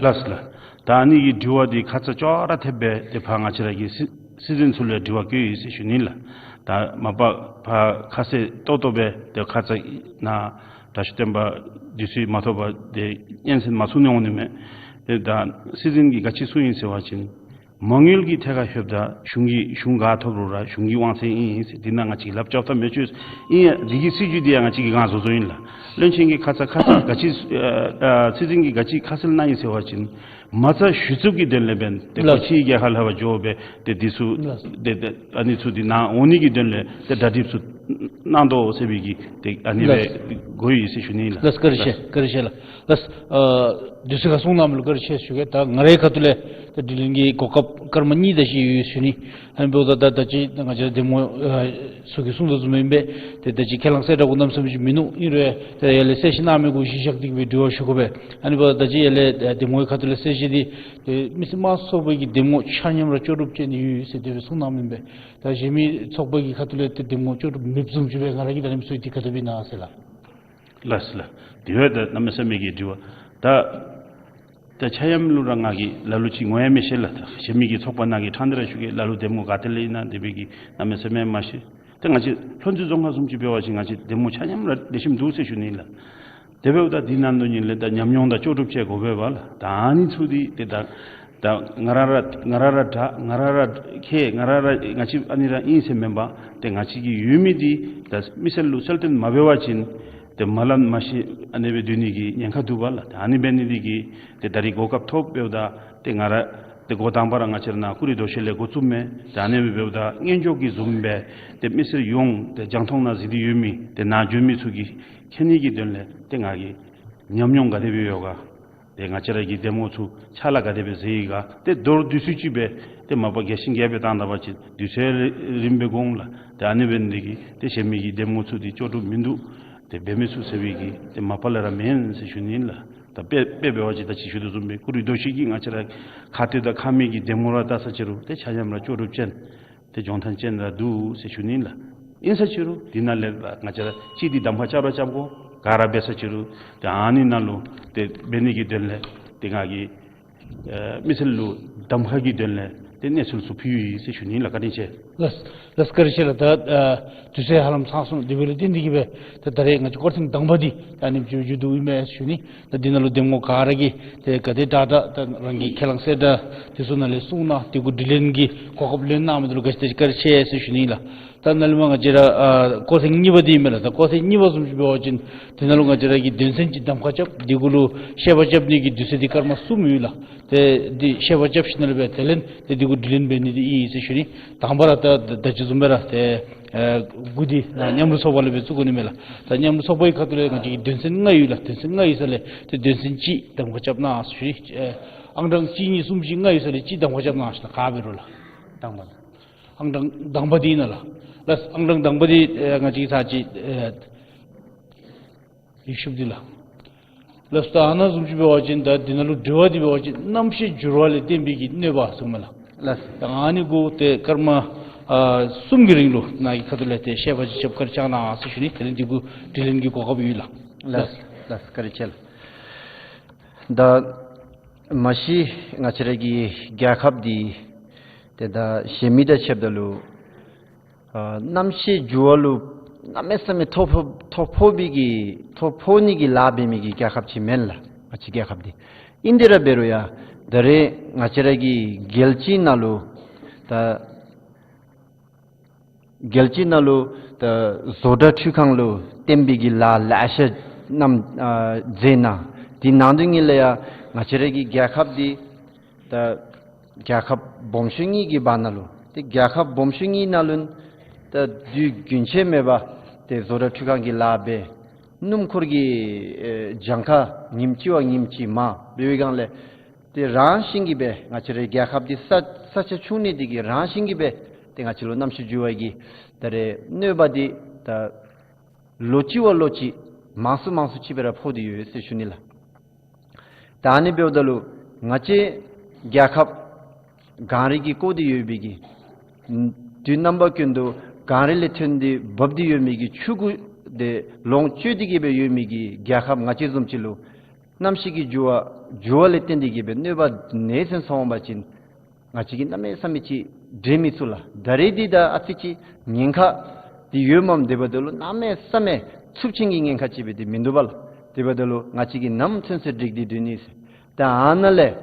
ལགས་ལགས། ད་ཨ་ནི་གི་དྲི་བ་འདི་ཁ་ཙ་ཅོག་ར་འཐདཔ་སྦེ་ཏེ་ཕར་ང་བཅས་ར་གི་སྲིད་སྲིད་འཛིན་ཚུ་ལུ་ཡང་དྲི་བ་བཀོད་ཡི་ཟེར་ཞུ་ནི་ལགས། ད་མ་པ་ཕར་ཁ་གསལ་ཏོག་ཏོ་སྦེ་ཏེ་ཁ་ཙ་ནཱ་དྲག་ཤོས་སྤེན་པ་འདི་ཚུ་མ་ཐོབ་པར་ཏེ་སྙན་གསན་མ་ཚུགས་ནི་འོང་ནི་མས། ཏེ་ད་སྲིད་འཛིན་གྱིས་ག་ཅི་གསུངས་ཡི་ཟེར་བ་ཅིན་མ་དངུལ་གྱི་ཐད་ཁར་ལྷོདཔ་ད་གཞུང་གི་གཞུང་ག་ཐོབ་རུང་ར་གཞུང་གི་དབང་ཚད་ཨིན་ཟེར། འདི་ནང་ང་བཅས་ཀྱིས་ལགཔ་རྐྱབ་ཐབས་མེད་ཅོ་ཨིན་ཡ། འདི་གི་སྲིད་བྱུས་འདི་ཡང་ང་བཅས་ཀྱིས་གང་བཟོ་བཟོཝ་ཨིན་ལགས། བློན་ཆེན་གྱིས་ཁ་ཙ་ཁ་གསལ་ག་ཅི་ཨ་ཨ་སྲིད་འཛིན་གྱིས་ག་ཅི་ཁ་གསལ་གནང་ཡི་ཟེར་བ་ཅིན་མ་རྩ་གཞི་བཙུགས་ཀྱི་དོན་ལས་འབདན་ཏེ་ལགས། གོ་ཕྱིའི་རྒྱལ་ཁབ་ལྷོད་པར་འགྱོ་སྦེ་ཏེ་འདི་ཚུ་ལགས། ཏེ་ཏེ་ཨ་ནི་ཚུ་འདི་ནང་འོང་ནི་གི་དོན་ལས་ཏེ་གྲ་སྒྲིག་ཚུ་གནང་དོ་ཟེར་བའི་གི་ཏེ་ཨ་ནི་སྦེ་ལགས། གོ་ཡི་ཟེར་ཞུ་ནི་ལགས། ལགས་བཀའ་དྲིན་ཆེ་ལགས། བཀའ་དྲིན་ཆེ་ལགས། ལགས། ཨ་དུས་ཚོད་ཁར་གསུང་གནང་མི་ལུ་བཀའ་དྲིན་ཆེ་ཞུ་གེ། ད་ང་རའི་ཁ་ཐུག་ལས་ད་དྲི་ལན་གྱི་གོ་སྐབས་སྐར་མ་གཉིས་དེ་ཅིག་ཡོད་ཞུ་ནི། ཨ་ནི་འབདཝ་ད་ད་ད་ཅི་ང་བཅས་ར་འདེམས་ངོ་ཨ་ཚུ་གིས་གསུངས་དོ་བཟུམ་ཨིན་པས། ཏེ་ད་ཅི་ཁས་བླངས་གསལ་བསྒྲགས་གུ་གནམ་མེད་ས་མེད་ཅིག་མིན་ནུག། ཨིན་རུང་ཡང་ཏེ་ཡར་ལས་གསལ་བཤད་གནང་མི་གུ་གཞི་བཞག་སྟེ་གི་སྦེ་དྲི་བ་ཞུ་དགོ་པས། ཨ་ནི་འབདཝ་ད་ད་ཅི་ཡར་ལས་ཨ་འདེམས་ངོའི་ཁ་ཐུག་ལས་གསལ་བཤད་འདི་ཏེ་མི་སེར་དམངས་གཙོའི་ཚོགས་པའི་གི་འདེམས་ངོ་ཆ་མཉམ་ར་ལྕོགས་གྲུབ་ཅན་ཡོད་ཟེར་དེ་སྦེ་གསུངས་གནངམ་ཨིན་པས། ད་གཞན་མི་ཚོགས་པའི་གི་ཁ་ཐུག་ལས་ཏེ་འདེམས་ངོ་ལྕོགས་གྲུབ་མེདཔ་བཟུམ་ཅིག་སྦེ་ང་ར་གིས་ད་རིམ་སོང་ཡི། དེ་ག་དེ་སྦེ་ཨིན་ན་ཟེར་ལགས། ལགས་ལགས། དེ་བས་ད་གནམ་མེད་ས་མེད་ཀྱི་དྲི་བ། ད་ད་ཆ་མཉམ་ལུ་ར་ང་གིས་ལ་ལུ་ཅིག་ངོ་ཡང་མི་ཤེས་ལགས། ད་གཞན་མི་གི་ཚོགས་པ་ནང་གི་ཕྲང་སྟེ་ར་ཞུ་གེ། ལ་ལུ་འདེམས་ངོ་ག་ཏེ་ལས་ཨིན་ན་དེ་སྦེ་གི་གནམ་མེད་ས་མེད་མ་ཤེས། ད་ང་བཅས་ལྷུན་རྩེ་རྫོང་ཁག་བཟུམ་ཅིག་འབད་བ་ཅིན་ང་བཅས་འདེམས་ངོ་ཆ་མཉམ་ར་ལེགས་ཤོམ་འདུག་ཟེར་ཞུ་ནི་ལགས། དེ་འབདཝ་ད་འདི་ནང་དོན་ཉིད་ལས་ད་ཉམས་མྱོང་དང་ལྕོགས་གྲུབ་ཅིག་དགོ་པས་པ་ལགས། ད་ཨ་ནི་ཚུ་འདི་ཏེ་ད་ད་ང་ར་ར་ང་ར་ར་དྲག་ང་ར་ར་མཁས་ང་ར་ར་ང་བཅས་ཨ་ནི་ར་ཨིན་ཟེར་མེན་པར་ཏེ་ང་བཅས་ཀྱི་ཡོད་མི་འདི་ད་མི་སེར་ལུ་གསལ་སྟོན་མ་འབད་བ་ཅིན་ཏེ་མ་ལམ་མ་ཤེས་ཨ་ནི་སྦེ་སྡོད་ནི་གི་ཉེན་ཁ་འདུག་པ་ལགས། ད་ཨ་ནི་འབད་ནི་འདི་གིས་ཏེ་ད་རིས་གོ་སྐབས་ཐོབ་འབདཝ་ད་ཏེ་ང་ར་ཏེ་འགོ་དང་པ་ར་ང་བཅས་ར་ནཱ་ཀུ་རི་རྡོ་ཤལ་ལས་འགོ་བཙུགས་མས། ད་ཨ་ནི་སྦེ་འབདཝ་ད་སྔོན་འཇུག་གི་བཟུམ་སྦེ་ཏེ་མི་སེར་ཡོངས་ཏེ་རྒྱང་མཐོང་ནང་གཟིགས་ཏེ་ཡོད་མི་ཏེ་ནཱ་འབྱོན་མི་ཚུ་གིས་མཁྱེན་ནི་གི་དོན་ལས་ཏེ་ང་གིས་ཉམས་མྱོང་ག་དེ་སྦེ་ཡོད་ག། ཏེ་ང་བཅས་ར་གི་འདེམས་ངོ་ཚུ་ཕྱག་ལཱ་ག་དེ་སྦེ་མཛད་ཡི་ག། ཏེ་མདོར་བསྡུས་ཚུལ་ཅིག་སྦེ་ཏེ་མ་པ་རྒྱས་ཤིང་རྒྱས་སྦེ་བཏང་ད་པ་ཅིན་དུས་ཚོད་རིངམ་སྦེ་འགོར་འོང་ལགས། ཏེ་ཨ་ནི་འབད་ནི་འདི་གིས་ཏེ་གཞན་མི་གི་འདེམས་ངོ་ཚུ་འདི་ལྕོགས་གྲུབ་མིན་འདུག། ཏེ་འབད་མི་ཚུགས་ཟེར་བའི་གི་ཏེ་མ་པ་ལས་ར་མེན་ཟེར་ཞུ་ནི་ལགས། ད་དཔེ་དཔེ་འབད་བ་ཅིན་ད་ཅི་ཞུ་དོ་བཟུམ་སྦེ་ཀུ་རི་རྡོ་ཤལ་གྱི་ང་བཅས་ར་ཁ་སྟོད་དང་ཁ་སྨད་ཀྱི་འདེམས་ངོ་ར་བལྟ་ས་ཅི་རུང་ཏེ་ཆ་མཉམ་ར་ལྕོགས་གྲུབ་ཅན་ཏེ་འཇོན་ཐང་ཅན་ར་འདུག་ཟེར་ཞུ་ནི་ལགས། ཨིན་ས་ཅི་རུང་འདི་ནང་ལས་ར་ང་བཅས་ར་གཅིག་འདི་གདམ་ཁ་རྐྱབ་ར་རྐྱབ་དགོ། ག་ར་འབད་ས་ཅི་རུང་ཏེ་ཨ་ནི་ནང་ལུ་ཏེ་འབད་ནི་གི་དོན་ལས་ཏེ་ང་གིས་ཨེ་མི་སེར་ལུ་གདམ་ཁ་གི་དོན་ལས་ཏེ་གནས་ཚུལ་ཚུ་ཕུལ་ཡི་ཟེར་ཞུ་ནི་ལགས། བཀའ་དྲིན་ཆེ། ལགས་ལགས་བཀའ་དྲིན་ཆེ་ལགས། ད་ཨ་དུས་ཚོད་ཧ་ལམ་ཚང་སོང་། དེ་འབདཝ་ལས་བརྟེན་ཏེ་གིས་སྦེ་ད་ད་རེས་ང་བཅས་སྐོར་ཐེངས་དང་པ་འདི་ད་ཨ་ནི་མཇུག་མཇུག་བསྡུ་ཡི་མས་ཞུ་ནི། ད་འདི་ནང་ལུ་འདེམས་ངོ་ག་ར་གིས་ཏེ་ག་དེ་དྲག་དྲག་ད་རང་གི་ཁས་བླངས་གསལ་བསྒྲགས་དེ་ཚུ་ནང་ལས་གསུངས་གནང་། དེ་གུ་དྲི་ལན་གྱི་གོ་སྐབས་ལེན་གནང་མི་འདི་ལུ་ག་ཅི་ཏེ་བཀའ་དྲིན་ཆེ་ཟེར་ཞུ་ནི་ལགས། ད་ནཱ་ལས་མར་ང་བཅས་ར་ཨ་སྐོར་ཐེངས་གཉིས་པ་འདི་ཨིན་མས་ལགས། ད་སྐོར་ཐེངས་གཉིས་པ་བཟུམ་ཅིག་འབད་བ་ཅིན་དེ་ནང་ལུ་ང་བཅས་ར་གིས་དོན་ཚན་གཅིག་གདམ་ཁ་རྐྱབ། དེ་གུ་ལུ་བཤད་པ་རྐྱབ་ནི་གི་དུས་ཚོད་འདི་སྐར་མ་གསུམ་ཡོད་ལགས། ཏེ་འདི་བཤད་པ་རྐྱབ་ཞིནམ་ལས་སྦེ་དེ་ལས་ཏེ་དེ་གུ་དྲི་ལན་འབད་ནི་འདི་ཨིན་ཟེར་ཞུ་ནི། དང་པ་ར་ད་ད་ཅི་བཟུམ་སྦེ་ར་ཏེ་ཨེ་འགོ་འདི་ནཱ་མཉམ་རུབ་ཚོགས་པ་ལས་སྦེ་བཙུགས་དགོ་ནི་མས་ལགས། ད་མཉམ་རུབ་ཚོགས་པའི་ཁ་ཐུག་ལས་ང་བཅས་ཀྱི་དོན་ཚན་ལྔ་ཡོད་ལགས། དོན་ཚན་ལྔ་ཡོད་ས་ལས་ཏེ་དོན་ཚན་གཅིག་གདམ་ཁ་རྐྱབ་གནང་ཟེར་ཞུ་ནི། ཨེ་ཨང་གྲངས་གཅིག་གཉིས་གསུམ་བཞི་ལྔ་ཡོད་ས་ལས་གཅིག་གདམ་ཁ་རྐྱབ་གནང་ཟེར་ལགས། ག་འབད་རུང་ལགས། དང་པ་ཨང་གྲངས་དང་པ་འདི་ཨིན་ན་ལགས། ལགས་ཨང་གྲངས་དང་པ་འདི་ཨེ་ང་བཅས་ཀྱི་ཚར་གཅིག་ཨེ་ཡིག་ཤུབས་འདི་ལགས། ལགས་སོ། ད་ཨ་ནཱ་བཟུམ་ཅིག་འབད་བ་ཅིན་ད་འདི་ནང་ལུ་དྲི་བ་འདི་འབད་བ་ཅིན་རྣམ་ཤེས་འགྱུར་བ་ལས་བརྟེན་པའི་གི་གནོད་པ་ཟེར་མས་ལགས། ལགས་སོ། ད་ཨ་ནི་གུ་ཏེ་སྐར་མ་ཨ་གསུམ་གྱི་རིང་ལུ་ནཱ་གི་ཁ་ཐུག་ལས་ཏེ་བཤད་པ་ཅིག་རྐྱབ་སྐར་རྐྱབ་གནང་ཟེར་ཞུ་ནི། དེ་ལས་འདི་གུ་དྲི་ལན་གྱི་གོ་སྐབས་ཡོད་ལགས། ལགས་སོ། ལགས་སོ། བཀའ་དྲིན་ཆེ་ལགས། ད་མ་གཞི་ང་བཅས་ར་གི་རྒྱལ་ཁབ་འདི་ཏེ་ད་གཞན་མི་དང་ཕྱདཔ་ད་ལུ་ཨ་རྣམ་ཤེས་འགྱུར་བ་ལུ་གནམ་མེད་ས་མེད་ཐོ་ཕོག་ཐོ་ཕོག་པའི་གི་ཐོ་ཕོག་ནི་གི་ལཱ་འབད་མི་གི་རྒྱལ་ཁབ་ཅིག་མེན་ལགས། ང་བཅས་རྒྱལ་ཁབ་འདི་ཨིན་དེ་ར་འབད་རུང་ཡང་ད་རེས་ང་བཅས་ར་གི་རྒྱལ་སྤྱི་ནང་ལུ་ད་རྒྱལ་སྤྱི་ནང་ལུ་ད་བཟོ་གྲྭ་འཕྲུལ་ཁང་ལུ་བརྟེན་པའི་གི་ལཱ་ལེ་ཤ་རྣམས་ཨ་མཛད་གནང་། དེ་ནང་དོན་ཉིད་ལས་ཡང་ང་བཅས་ར་གི་རྒྱལ་ཁབ་འདི་ད་རྒྱལ་ཁབ་སྦོམ་ཤོས་གཉིས་ཀྱི་བར་ན་ལུ་ཏེ་རྒྱལ་ཁབ་སྦོམ་ཤོས་གཉིས་ནང་ལུ་ད་དུས་རྒྱུན་ཆད་མེད་པར་ཏེ་བཟོ་གྲྭ་འཕྲུལ་ཁང་གི་ལཱ་འབད། སྣུམ་འཁོར་གྱི་ཨེ་གྱངས་ཁ་ཉིནམ་གཅིག་བ་ཉིནམ་གཅིག་མངམ་འབད་བའི་སྒང་ལས་ཏེ་རང་བཞིན་གྱིས་སྦེ་ང་བཅས་རའི་རྒྱལ་ཁབ་འདི་ས་ས་ཆ་ཆུང་ནི་འདི་གིས་རང་བཞིན་གྱིས་སྦེ་ཏེ་ང་བཅས་ལུ་གནམ་གཤིས་འགྱུར་བ་གི་ད་རེས་གནོད་པ་འདི་ད་ལོ་གཅིག་བ་ལོ་གཅིག་མང་སུ་མང་སུ་ཅིག་སྦེ་ར་ཕོག་སྟེ་ཡོད་ཟེར་ཞུ་ནི་ལགས། ད་ཨ་ནི་འབདཝ་ད་ལུ་ང་བཅས་རྒྱལ་ཁབ་གངས་རི་གིས་བསྐོར་ཏེ་ཡོད་པའི་གི་དུས་རྣམ་པ་ཀུན་ཏུ་གངས་རི་ལས་ཐོན་ཏེ་འབབ་སྟེ་ཡོད་མི་གི་ཆུ་གུ་དེ་ལོངས་སྤྱོད་དེ་གི་སྦེ་ཡོད་མི་གི་རྒྱལ་ཁབ་ང་བཅས་བཟུམ་ཅིག་ལུ་གནམ་གཤིས་ཀྱི་འགྱུར་བ་འགྱུར་བ་ལས་བརྟེན་ཏེ་གི་སྦེ་གནོད་པ་ནེ་ཙམ་སོང་འོང་པ་ཅིན་ང་བཅས་ཀྱིས་གནམ་མེད་ས་མེད་ཅིག་འདྲེན་མི་ཚུགས་ལགས། ད་རེས་འདི་ད་ཨ་ཙི་ཅིག་ཉེན་ཁ་འདི་ཡོད་མམ། དེ་འབདཝ་ད་ལུ་གནམ་མེད་ས་མེད་ཚབས་ཆེན་གྱི་ཉེན་ཁ་ཅིག་སྦེ་འདི་མིན་འདུག་པ་ལགས། དེ་འབདཝ་ད་ལུ་ང་བཅས་ཀྱིས་ནམ་ཚུན་ཚོད་འགྲིག་སྟེ་སྡོད་ནི་ཟེར། ད་ཨ་ནཱ་ལས་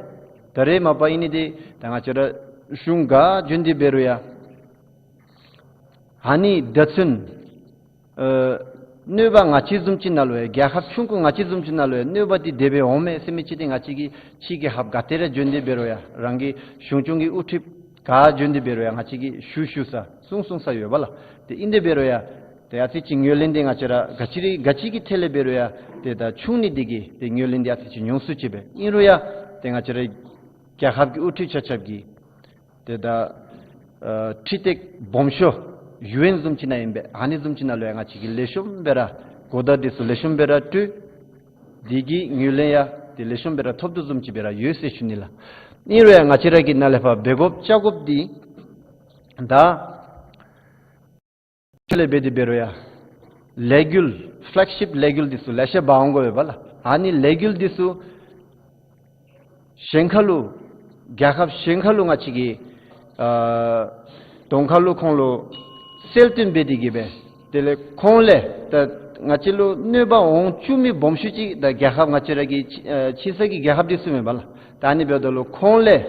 ད་རེས་མ་པ་ཨིན་ནི་འདི་ད་ང་བཅས་ར་གཞུང་ག་བྱོན་ཏེ་འབད་རུང་ཡང་ཨ་ནི་ད་ཚུན་ཨ་གནོད་པ་ང་བཅས་བཟུམ་ཅིག་ནང་ལུ་ཡང་རྒྱལ་ཁབ་ཆུང་ཀུ་ང་བཅས་བཟུམ་ཅིག་ནང་ལུ་ཡང་གནོད་པ་འདི་དེ་སྦེ་འོང་མས་ཟེར་མི་ཅིག་འདི་ང་བཅས་ཀྱིས་ཕྱི་རྒྱལ་ཁབ་ག་ཏེ་ར་བྱོན་ཏེ་འབད་རུང་ཡང་རང་གི་གཞུང་སྐྱོང་གི་དབུ་ཁྲིདཔ་ག་བྱོན་ཏེ་འབད་རུང་ཡང་ང་བཅས་ཀྱིས་ཞུ་ཞུ་ས་གསུང་གསུང་ས་ཡོད་པ་ལགས། ཏེ་ཨིན་དེ་འབད་རུང་ཡང་ཏེ་ཨ་ཙི་ཅིག་ངོས་ལེན་འདི་ང་བཅས་ར་ག་ཅི་ར་ག་ཅི་གི་ཐད་ལས་འབད་རུང་ཡང་ཏེ་ད་ཆུང་ནི་འདི་གིས་ཏེ་ངོས་ལེན་འདི་ཨ་ཙི་ཅིག་ཉུང་སུ་ཅིག་སྦེ་ཨིན་རུང་ཡང་ཏེ་ང་བཅས་ར་རྒྱལ་ཁབ་ཀྱི་དབུ་ཁྲིདཔ་ཆ་ཁྱབ་ཀྱིས་ཏེ་ད་ཨ་ཁྲི་སྟེགས་སྦོམ་ཤོས་ཡུ་ཨེན་བཟུམ་ཅིག་ནང་ཨིན་པས། ཨ་ནི་བཟུམ་ཅིག་ནང་ལུ་ཡང་ང་བཅས་ཀྱིས་ལེགས་ཤོམ་སྦེ་ར་གོ་བརྡ་འདི་ཚུ་ལེགས་ཤོམ་སྦེ་ར་སྤྲོད། འདི་གི་ངོས་ལེན་ཡང་ཏེ་ལེགས་ཤོམ་སྦེ་ར་ཐོབ་དོ་བཟུམ་ཅིག་སྦེ་ར་ཡོད་ཟེར་ཞུ་ནི་ལགས། ཨིན་རུང་ཡང་ང་བཅས་ར་གིས་ནཱ་ལས་ཕར་འབད་དགོཔ་བཅའ་དགོཔ་འདི་ད་ཆོས་ལས་འབད་དེ་འབད་རུང་ཡང་ལས་འགུལ་ཕེ་ལེག་ཤིཔ་ལས་འགུལ་འདི་ཚུ་ལེ་ཤ་འབག་འོང་དགོ་པས་པ་ལགས། ཨ་ནི་ལས་འགུལ་འདི་ཚུ་གཞན་ཁ་ལུ་རྒྱལ་ཁབ་གཞན་ཁ་ལུ་ང་བཅས་ཀྱིས་ཨ་གདོང་ཁ་ལུ་ཁོང་ལུ་གསལ་སྟོན་འབད་དེ་གི་སྦེ་དེ་ལས་ཁོང་ལས་ད་ ང་བཅས་ལུ་གནོད་པ་འོང་བཅུག་མི་སྦོམ་ཤོས་ཅིག་ད་རྒྱལ་ཁབ་ང་བཅས་ར་གི་ཕྱི་ཨ་ཕྱི་ས་གི་རྒྱལ་ཁབ་འདི་ཚུ་མེན་པ་ལགས། ད་ཨ་ནི་འབདཝ་ད་ལུ་ཁོང་ལས་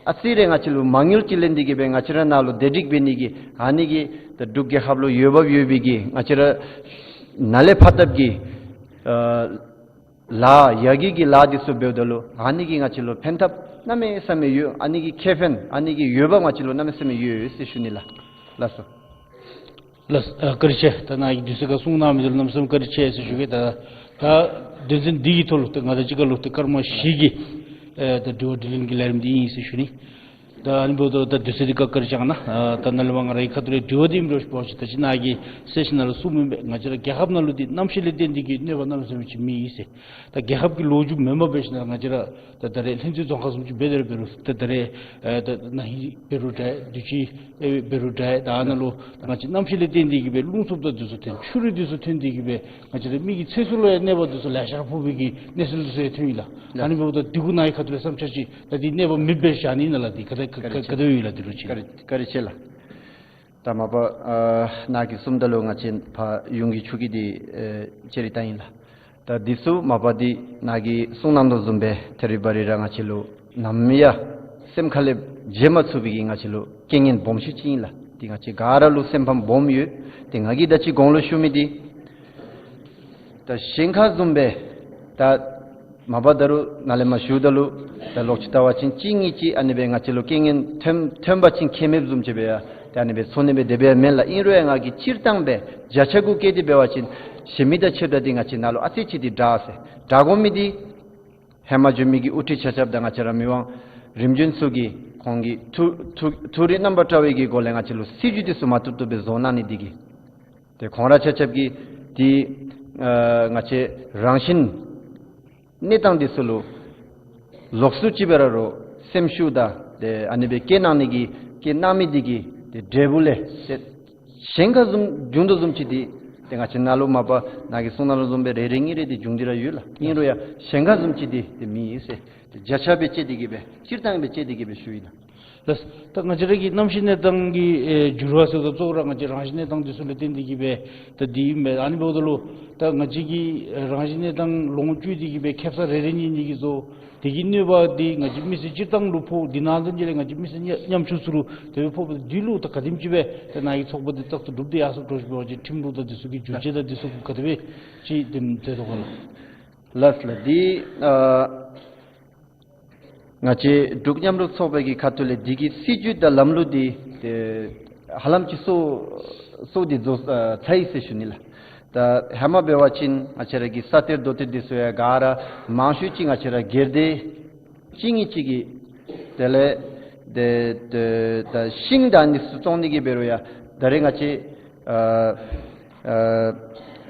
ཨ་ཙི་རེ་ང་བཅས་ལུ་མ་དངུལ་ཅིག་ལེན་ཏེ་གི་སྦེ་ང་བཅས་ར་ནང་ལུ་བདེ་སྒྲིག་འབད་ནི་གི་ཨ་ནི་གི་ད་འབྲུག་རྒྱལ་ཁབ་ལུ་འོས་འབབ་ཡོད་པའི་གི་ང་བཅས་ར་ནཱ་ལས་ཕར་ལྟབ་ཀྱི་ཨ་ལཱ་ཡ་གི་གི་ལཱ་འདི་ཚུ་འབདཝ་ད་ལུ་ཨ་ནི་གིས་ང་བཅས་ལུ་ཕན་ཐབས་གནམ་མེད་ས་མེད་ཡོད། ཨ་ནི་གི་ཁེ་ཕན་ཨ་ནི་གི་འོས་འབབ་ང་བཅས་ལུ་གནམ་མེད་ས་མེད་ཡོད་ཟེར་ཞུ་ནི་ལགས། ལགས་སོ། ལགས་སོ། ཨ་བཀའ་དྲིན་ཆེ། ད་ནཱ་གིས་དུས་ཚོད་ཁར་གསུང་གནང་མི་འདི་ལུ་གནམ་མེད་ས་མེད་བཀའ་དྲིན་ཆེ་ཟེར་ཞུ་གེ། ད་ད་དོན་ཚན་འདི་གི་ཐོག་ལུ་ད་ང་དང་གཅིག་ཁར་ལུ་ད་སྐར་མ་བཞི་གི་ཨེ་ད་དྲི་བ་དྲིས་ལན་གྱི་ལས་རིམ་འདི་ཨིན་ཟེར་ཞུ་ནི། ད་ཨ་ནི་འབདཝ་ད་ད་དུས་ཚོད་འདི་ཁར་བཀའ་དྲིན་ཆེ་གནང་། ཨ་ད་ནཱ་ལས་མར་ང་རའི་ཁ་ཐུག་ལས་དྲི་བ་འདི་ཨིནམ་འདྲཝ་ཅིག་འབད་བ་ཅིན་ད་ཅི་ནཱ་གིས་གསལ་བཤད་ནང་ལུ་གསུངམ་ཨིན་པས། ང་བཅས་ར་རྒྱལ་ཁབ་ནང་ལུ་འདི་གནམ་གཤིས་ལས་བརྟེན་ཏེ་གི་གནོད་པ་གནམ་མེད་ས་མེད་ཅིག་མེད་ཟེར། ད་རྒྱལ་ཁབ་ཀྱི་ལོ་རྒྱུས་མེན་པར་འབད་ཞིནམ་ལས་ང་བཅས་ར་ད་ད་རེས་ལྷུན་རྩེ་རྫོང་ཁག་བཟུམ་ཅིག་འབད་དེ་ར་འབད་རུང་ད་ད་རེས་ཨེ་ད་ན་ཧིང་འབད་རུང་འདྲ་དུས་ཅི་ཨེ་འབད་རུང་འདྲ་ད་ཨ་ནཱ་ལུ་ད་ང་བཅས་གནམ་གཤིས་ལས་བརྟེན་ཏེ་གི་སྦེ་རླུང་འཚུབ་དང་འདི་ཚུ་ཐོན་ཆུ་རུད་འདི་ཚུ་ཐོན་ཏེ་གི་སྦེ་ང་བཅས་ར་མི་གི་ཚེ་སྲོག་ལུ་ཡང་གནོད་པ་འདི་ཚུ་ལེ་ཤ་ར་ཕོག་པའི་གི་གནས་ཚུལ་འདི་ཚུ་ཡང་ཐོན་ཡི་ལགས། ཨ་ནི་འབདཝ་ད་འདི་གུ་ནཱ་གི་ཁ་ཐུག་ལས་བསམ་འཆར་ཅིག་ད་འདི་གནོད་པ་མེདཔ་སྦེ་བཞག་ནི་ཨིན་ན་ལགས། འདི་ག་དེ་ག་ག་དེ་སྦེ་ཡོད་ལགས། འདི་ལུ་ཅིག་བཀའ་དྲིན་བཀའ་དྲིན་ཆེ་ལགས། ད་མ་པ་ཨ་ནཱ་གིས་གསུངམ་ད་ལུ་ང་བཅས་ཕར་ཡུན་གྱི་ཆུ་གི་འདི་ཨེ་ཅིག་རེ་བཏང་ཡི་ལགས། ད་འདི་ཚུ་མ་པ་འདི་ནཱ་གིས་གསུང་གནང་དོ་བཟུམ་སྦེ་ད་རེས་འབད་རུང་ར་ང་བཅས་ལུ་ནམ་ཡང་སེམས་ཁ་ལས་བརྗེད་མ་ཚུགས་པའི་གི་ང་བཅས་ལུ་རྐྱེན་ངན་སྦོམ་ཤོས་ཅིག་ཨིན་ལགས། འདི་ང་བཅས་ག་ར་ལུ་སེམས་ཕམ་སྦོམ་ཡོད། ཏེ་ང་གིས་ད་ཅི་གོང་ལུ་ཞུ་མི་འདི་ད་ཞིང་ཁ་བཟུམ་སྦེ་ད་མ་པ་ད་རུང་ནཱ་ལས་མར་ཞུཝ་ད་ལུ་ད་ལོག་ཅིག་བལྟ་བ་ཅིན་གཅིག་གཉིས་ཅིག་ཨ་ནི་སྦེ་ང་བཅས་ལུ་རྐྱེན་ངན་ཐོན་ཐོན་པ་ཅིན་ཁྱད་མེདཔ་བཟུམ་ཅིག་སྦེ་ཡ་ད་ཨ་ནི་སྦེ་ཚོར་ནི་སྦེ་དེ་སྦེ་མེན་ལགས། ཨིན་རུང་ཡང་ང་གིས་སྤྱིར་བཏང་སྦེ་བརྒྱ་ཆ་དགུ་བཀལ་ཏེ་འབད་བ་ཅིན་གཞན་མི་དང་ཕྱདཔ་ད་འདི་ང་བཅས་ནཱ་ལུ་ཨ་ཙི་ཅིག་འདི་དྲག་ཟེར། དྲག་དགོ་མི་འདི་ཧེ་མ་བྱོན་མི་གི་དབུ་ཁྲིད་ཆ་ཁྱབ་དང་ང་བཅས་ར་མི་དབང་རིམ་བྱོན་ཚུ་གིས་ཁོང་གིས་ཐུགས་ཐུགས་ཐུགས་རིག་རྣམ་པར་བཀྲ་བའི་གི་སྒོ་ལས་ང་བཅས་ལུ་སྲིད་བྱུས་འདི་ཚུ་མ་བཏུབ་བཏུབ་སྦེ་བཟོ་གནང་ནི་འདི་གིས། ཏེ་ཁོང་ར་ཆ་ཁྱབ་ཀྱིས་འདི་ཨ་ང་བཅས་རང་བཞིན་གནས་སྟངས་འདི་ཚུ་ལུ་ལོགས་སུ་ཅིག་འབད་ར་རུང་སེམས་ཤུགས་དང་ཏེ་ཨ་ནི་སྦེ་བསྐྱེད་གནང་ནི་གི་བསྐྱེད་གནང་མི་འདི་གི་ཏེ་འབྲས་བུ་ལས་ཏེ་གཞན་ཁར་བཟུམ་བྱུང་དོ་བཟུམ་ཅིག་འདི་ཏེ་ང་བཅས་ནཱ་ལུ་མ་པ་ནཱ་གིས་གསུང་གནང་དོ་བཟུམ་སྦེ་རེ་རེ་གཉིས་རེ་འདི་བྱུང་སྟེ་ར་ཡོད་ལགས། ཨིན་རུང་ཡང་གཞན་ཁར་བཟུམ་ཅིག་འདི་ཏེ་མེད་ཡོད་ཟེར་ཏེ་བརྒྱ་ཆ་སྦེ་བཅད་དེ་གི་སྦེ་སྤྱིར་བཏང་སྦེ་བཅད་དེ་གི་སྦེ་ཞུ་ཡི་ལགས། ལགས། ད་ང་བཅས་ར་གི་གནམ་གཤིས་གནས་སྟངས་ཀྱི་ཨེ་འགྱུར་བ་ཟེརཝ་ད་གཙོ་བོ་ར་ང་བཅས་རང་བཞིན་གནས་སྟངས་འདི་ཚུ་ལས་བརྟེན་ཏེ་གི་སྦེ་ད་འདི་ཨིན་པས། ཨ་ནི་འབདཝ་ད་ལུ་ད་ང་བཅས་ཀྱི་ཨེ་རང་བཞིན་གནས་སྟངས་ལོངས་སྤྱོད་དེ་གི་སྦེ་ཁེབ་ས་རེ་རེ་གཉིས་གཉིས་ཀྱིས་བཟོ། དེ་གི་གནོད་པ་འདི་ང་བཅས་མི་སེར་སྤྱིར་བཏང་ལུ་ཕོག། འདི་ནང་དོན་གྱི་ལས་ང་བཅས་མི་སེར་ཉམ་ཉམ་ཆུང་ཚུ་ལུ་དེ་སྦེ་ཕོག་པས། འདི་ལུ་ད་ག་དེམ་ཅིག་སྦེ་ད་ནཱ་གི་ཚོགས་པ་འདི་རྩ་ཚུ་གྲུབ་སྟེ་ཡར་སོངམ་འདྲཝ་ཅིག་འབད་བ་ཅིན་ཁྲིམས་ལུགས་དང་འདི་ཚུ་གི་བསྒྱུར་བཅོས་དང་འདི་ཚུ་ག་དེ་སྦེ་ཅིག་འདི་མཛད་དོ་ག་ལགས། ལགས་ལགས། འདི་ཨ་ང་བཅས་འབྲུག་མཉམ་རུབ་ཚོགས་པའི་གི་ཁ་ཐུག་ལས་འདི་གི་སྲིད་བྱུས་དང་ལམ་ལུགས་འདི་ཏེ་ཧ་ལམ་ཅིག་སོར་སོར་འདི་རྫོགས་ཨ་ཚར་ཡི་ཟེར་ཞུ་ནི་ལགས། ད་ཧེ་མ་འབད་བ་ཅིན་ང་བཅས་ར་གི་ས་གཏེར་རྡོ་གཏེར་འདི་ཚུ་ཡང་ག་ར་མང་ཤོས་ཅིག་ང་བཅས་ར་སྒེར་སྡེ་གཅིག་གཉིས་ཅིག་གི་དེ་ལས་ཏེ་ཏེ་ད་ཤིང་དང་འདི་ཚུ་བཙོང་ནི་གི་འབད་རུང་ཡང་ད་རེས་ང་བཅས་ཨ་ཨ་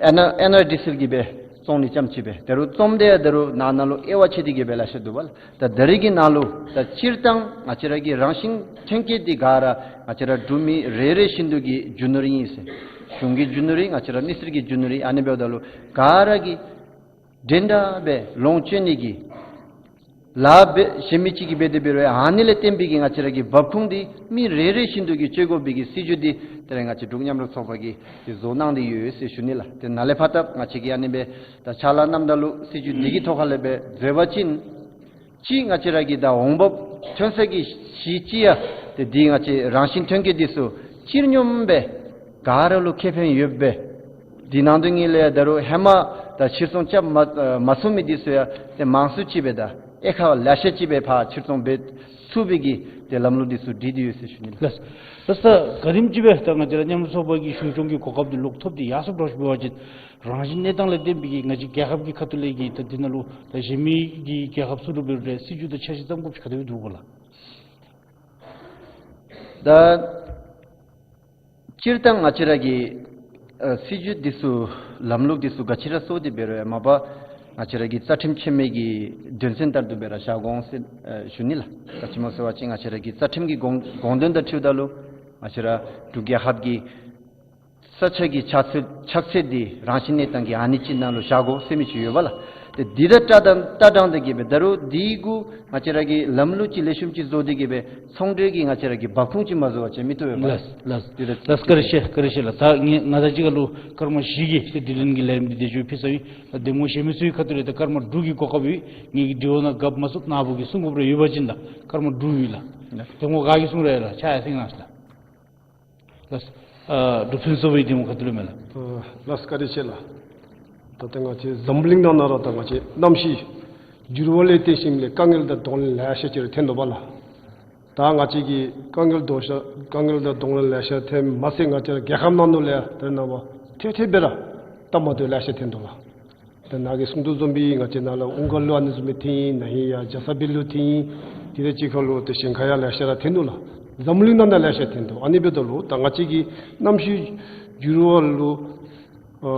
ཨེན་ཨར་ཨེན་ཨར་ཌི་སི་གིས་སྦེ་བཙོང་ནི་རྐྱངམ་ཅིག་སྦེ་ད་རུང་བཙོངམ་ད་ཡང་ད་རུང་ནང་ན་ལུ་དབྱེ་བ་ཕྱེ་སྟེ་གི་སྦེ་ལེ་ཤ་འདུག་པ་ལགས། ད་ད་རེས་ཀྱི་ནང་ལུ་ད་སྤྱིར་བཏང་ང་བཅས་ར་གི་རང་བཞིན་ཐོན་སྐྱེད་འདི་ག་ར་ང་བཅས་ར་འབྲུག་མི་རེ་རེ་བཞིན་དུ་གི་རྒྱུ་ནོར་ཨིན་ཟེར། གཞུང་གི་རྒྱུ་ནོར་ཨིན། ང་བཅས་ར་མི་སེར་གྱི་རྒྱུ་ནོར་ཨིན། ཨ་ནི་འབདཝ་ད་ལུ་ག་ར་གིས་འདྲན་འདྲ་སྦེ་ལོངས་སྤྱོད་ནི་གི་ལཱ་འབད་གཞན་མི་ཅིག་གིས་འབད་དེ་འབད་རུང་ཨ་ནི་ལས་བརྟེན་པའི་གི་ང་བཅས་ར་གི་འབབ་ཁུངས་འདི་མི་རེ་རེ་བཞིན་དུ་གིས་སྤྱོད་དགོ་པའི་གི་སྲིད་བྱུས་འདི་ད་རེས་ང་བཅས་འབྲུག་མཉམ་རུབ་ཚོགས་པ་གིས་འདི་བཟོ་གནང་སྟེ་ཡོད་ཟེར་ཞུ་ནི་ལགས། ཏེ་ནཱ་ལས་ཕར་ད་ང་བཅས་ཀྱིས་ཨ་ནི་སྦེ་ད་ཕྱག་ལཱ་གནངམ་ད་ལུ་སྲིད་བྱུས་འདི་གི་ཐོག་ཁ་ལས་སྦེ་བཟོ་བ་ཅིན་གཅིག་ང་བཅས་ར་གི་ད་འོང་འབབ་ཐོན་ས་གི་གཞི་ཅིག་ཡང་ཏེ་འདི་ང་བཅས་རང་བཞིན་ཐོན་སྐྱེད་འདི་ཚུ་སྤྱིར་སྙོམས་སྦེ་ག་ར་ལུ་ཁེ་ཕན་ཡོདཔ་སྦེ་འདི་ནང་དོན་གྱི་ལས་ད་རུང་ཧེ་མ་ད་ཕྱིར་ཚོང་རྐྱབ་མ་མ་ཚུགས་མི་འདི་ཚུ་ཡང་ཏེ་མང་སུ་ཅིག་སྦེ་ད་དབྱེ་ཁག་ལེ་ཤ་ཅིག་སྦེ་ཕར་ཕྱིར་ཚོང་འབད་ཚུགས་པའི་གི་ཏེ་ལམ་ལུགས་འདི་ཚུ་སྒྲིག་སྟེ་ཡོད་ཟེར་ཞུ་ནི་ལགས། ལགས་སོ། ག་དེམ་ཅིག་སྦེ་ད་ང་བཅས་ར་མཉམ་རུབ་ཚོགས་པ་གི་གཞུང་སྐྱོང་གི་གོ་སྐབས་འདི་ལོག་ཐོབ་སྟེ་ཡར་སོངམ་འདྲཝ་ཅིག་འབད་བ་ཅིན་རང་བཞིན་གནས་སྟངས་ལས་བརྟེན་པའི་གི་ང་བཅས་རྒྱལ་ཁབ་ཀྱི་ཁ་ཐུག་ལས་ཀྱི་ད་འདི་ནང་ལུ་ད་གཞན་མི་གི་རྒྱལ་ཁབ་ཚུ་ལུ་འབད་རུང་ར་སྲིད་བྱུས་དང་འཆར་གཞི་བརྩམ་དགོཔ་ཅིག་ག་དེ་སྦེ་འདུག་ག་ལགས། ད་སྤྱིར་བཏང་ང་བཅས་ར་གི་ཨ་སྲིད་བྱུས་འདི་ཚུ་ལམ་ལུགས་འདི་ཚུ་ག་ཅི་ར་བཟོ་སྟེ་འབད་རུང་ཡང་མ་པ་ང་བཅས་ར་གི་རྩ་ཁྲིམས་ཆེན་མོའི་གི་དོན་ཚན་ལྟར་དུ་སྦེ་ར་བཞག་དགོ་ཟེར་ཨ་ཞུ་ནི་ལགས། ག་ཅི་སྨོ་ཟེར་བ་ཅིན་ང་བཅས་ར་གི་རྩ་ཁྲིམས་ཀྱི་དགོངས་དགོངས་དོན་དང་འཁྲིལཝ་ད་ལུ་ང་བཅས་ར་འབྲུག་རྒྱལ་ཁབ་ཀྱི་ས་ཆ་གི་ཆགས་ཚུལ་ཆགས་ཚུལ་འདི་རང་བཞིན་གནས་སྟངས་ཀྱི་ཨ་ནི་ཅིག་ནང་ལུ་བཞག་དགོ་ཟེར་མི་ཅིག་ཡོད་པ་ལགས། ཏེ་འདི་དང་ཏ་དང་ཏ་དང་དེ་གིས་སྦེ་ད་རུང་འདི་གུ་ང་བཅས་ར་གིས་ལམ་ལུགས་ཅིག་ལེགས་ཤོམ་ཅིག་བཟོ་སྟེ་གིས་སྦེ་ཚོང་འབྲེལ་གྱི་ང་བཅས་ར་གི་འབབ་ཁུངས་ཅིག་མ་བཟོ་བ་ཅིན་མི་བཏུབ་པས། ལགས་ལགས་འདི་དང་ལགས། བཀའ་དྲིན་ཆེ། བཀའ་དྲིན་ཆེ་ལགས། ད་ངེ་ང་བཅས་ཀྱི་ཁ་ལུ་སྐར་མ་བཞི་གི་ཏེ་དྲི་ལན་གྱི་ལས་རིམ་འདི་དེ་ཅིག་ཕུལ་ཚར་ཡི། ད་གདམ་ངོ་གཞན་མི་ཚུ་གི་ཁ་ཐུག་ལས་ད་སྐར་མ་དྲུག་གི་གོ་སྐབས་ཡོད། ངེ་གི་དྲི་བ་ནང་རྒཔོ་མ་ཚུགས་ནཱ་བུ་གིས་གསུང་དགོཔ་རེ་ཡོད་པ་ཅིན་ད་སྐར་མ་དྲུག་ཡོད་ལགས། གདམ་ངོ་ག་གིས་གསུང་རུང་ཡང་ལགས། ཆ་ཡང་གསན་གནང་ཟེར་ལགས། ལགས། ཨ་འབྲུག་ཕུན་ཚོགས་པའི་གདམ་ངོ་ཁ་ཐུག་ལས་མས་ལགས། ཨ་ལགས་བཀའ་དྲིན་ཆེ་ལགས། ད་ལྟོ་ང་བཅས་འཛམ་གླིང་ནང་ན་ར་ད་ང་བཅས་གནམ་གཤིས་འགྱུར་བ་ལས་བརྟེན་ཞིནམ་ལས་དཀའ་ངལ་དང་གདོང་ལེན་ལེ་ཤ་ཅིག་ར་ཐོན་དོ་བ་ལགས། ད་ང་བཅས་ཀྱིས་དཀའ་ངལ་གདོང་ཤ་དཀའ་ངལ་དང་གདོང་ལེན་ལེ་ཤ་ཐོན་མ་ཚད་ང་བཅས་ར་རྒྱལ་ཁབ་ནང་ལུ་ལས་ད་ནངས་པ་ཐེངས་ཐེངས་སྦེ་ར་སྟབས་མ་བདེཝ་ལེ་ཤ་ཐོན་དོ་ལགས། ད་ནཱ་གིས་གསུང་དོ་བཟུམ་སྦེ་ང་བཅས་ནཱ་ལུ་ཨུང་ག་ལུ་ཨ་ནི་བཟུམ་སྦེ་ཐོན་ཡི། ན་ཧིང་ཡང་རྒྱ་ཚ་པའི་ལུ་ཐོན་ཡི། དེ་དང་གཅིག་ཁར་ལུ་ཏེ་གཞན་ཁར་ཡང་ལེ་ཤ་ར་ཐོན་དོ་ལགས། འཛམ་གླིང་ནང་ན་ལེ་ཤ་ཐོན་དོ། ཨ་ནི་འབདཝ་ད་ལུ་ད་ང་བཅས་ཀྱིས་གནམ་གཤིས་འགྱུར་བ་ལུ་ཨ་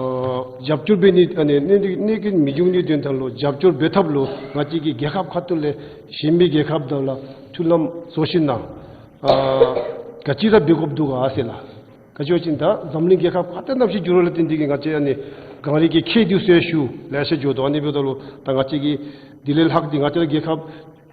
རྒྱབ་སྐྱོར་འབད་ནི་ཨ་ནི་གནོད་གནོད་སྐྱོན་མི་འབྱུང་ནིའི་དོན་དག་ལུ་རྒྱབ་སྐྱོར་འབད་ཐབས་ལུ་ང་བཅས་ཀྱི་རྒྱལ་ཁབ་ཁ་ཐུག་ལས་གཞན་མི་རྒྱལ་ཁབ་དང་ལུ་མཐུན་ལམ་བཟོ་ཞིནམ་ན་ཨ་ག་ཅི་ར་འབད་དགོཔ་འདུག་ག་ཟེར་ལགས། ག་ཅི་ཟེར་བ་ཅིན་ད་འཛམ་གླིང་རྒྱལ་ཁབ་ག་ཏེ་གནམ་གཤིས་འགྱུར་བ་ལས་བརྟེན་ཏེ་གིས་ང་བཅས་ཨ་ནི་གངས་རི་གི་ཁྱེགས་འདི་ཚུ་ཡང་ཞུ་ལེ་ཤ་འགྱོ་དོ། ཨ་ནི་འབདཝ་ད་ལུ་ད་ང་བཅས་ཀྱིས་དེ་ལས་ལྷག་སྟེ་ང་བཅས་ར་རྒྱལ་ཁབ་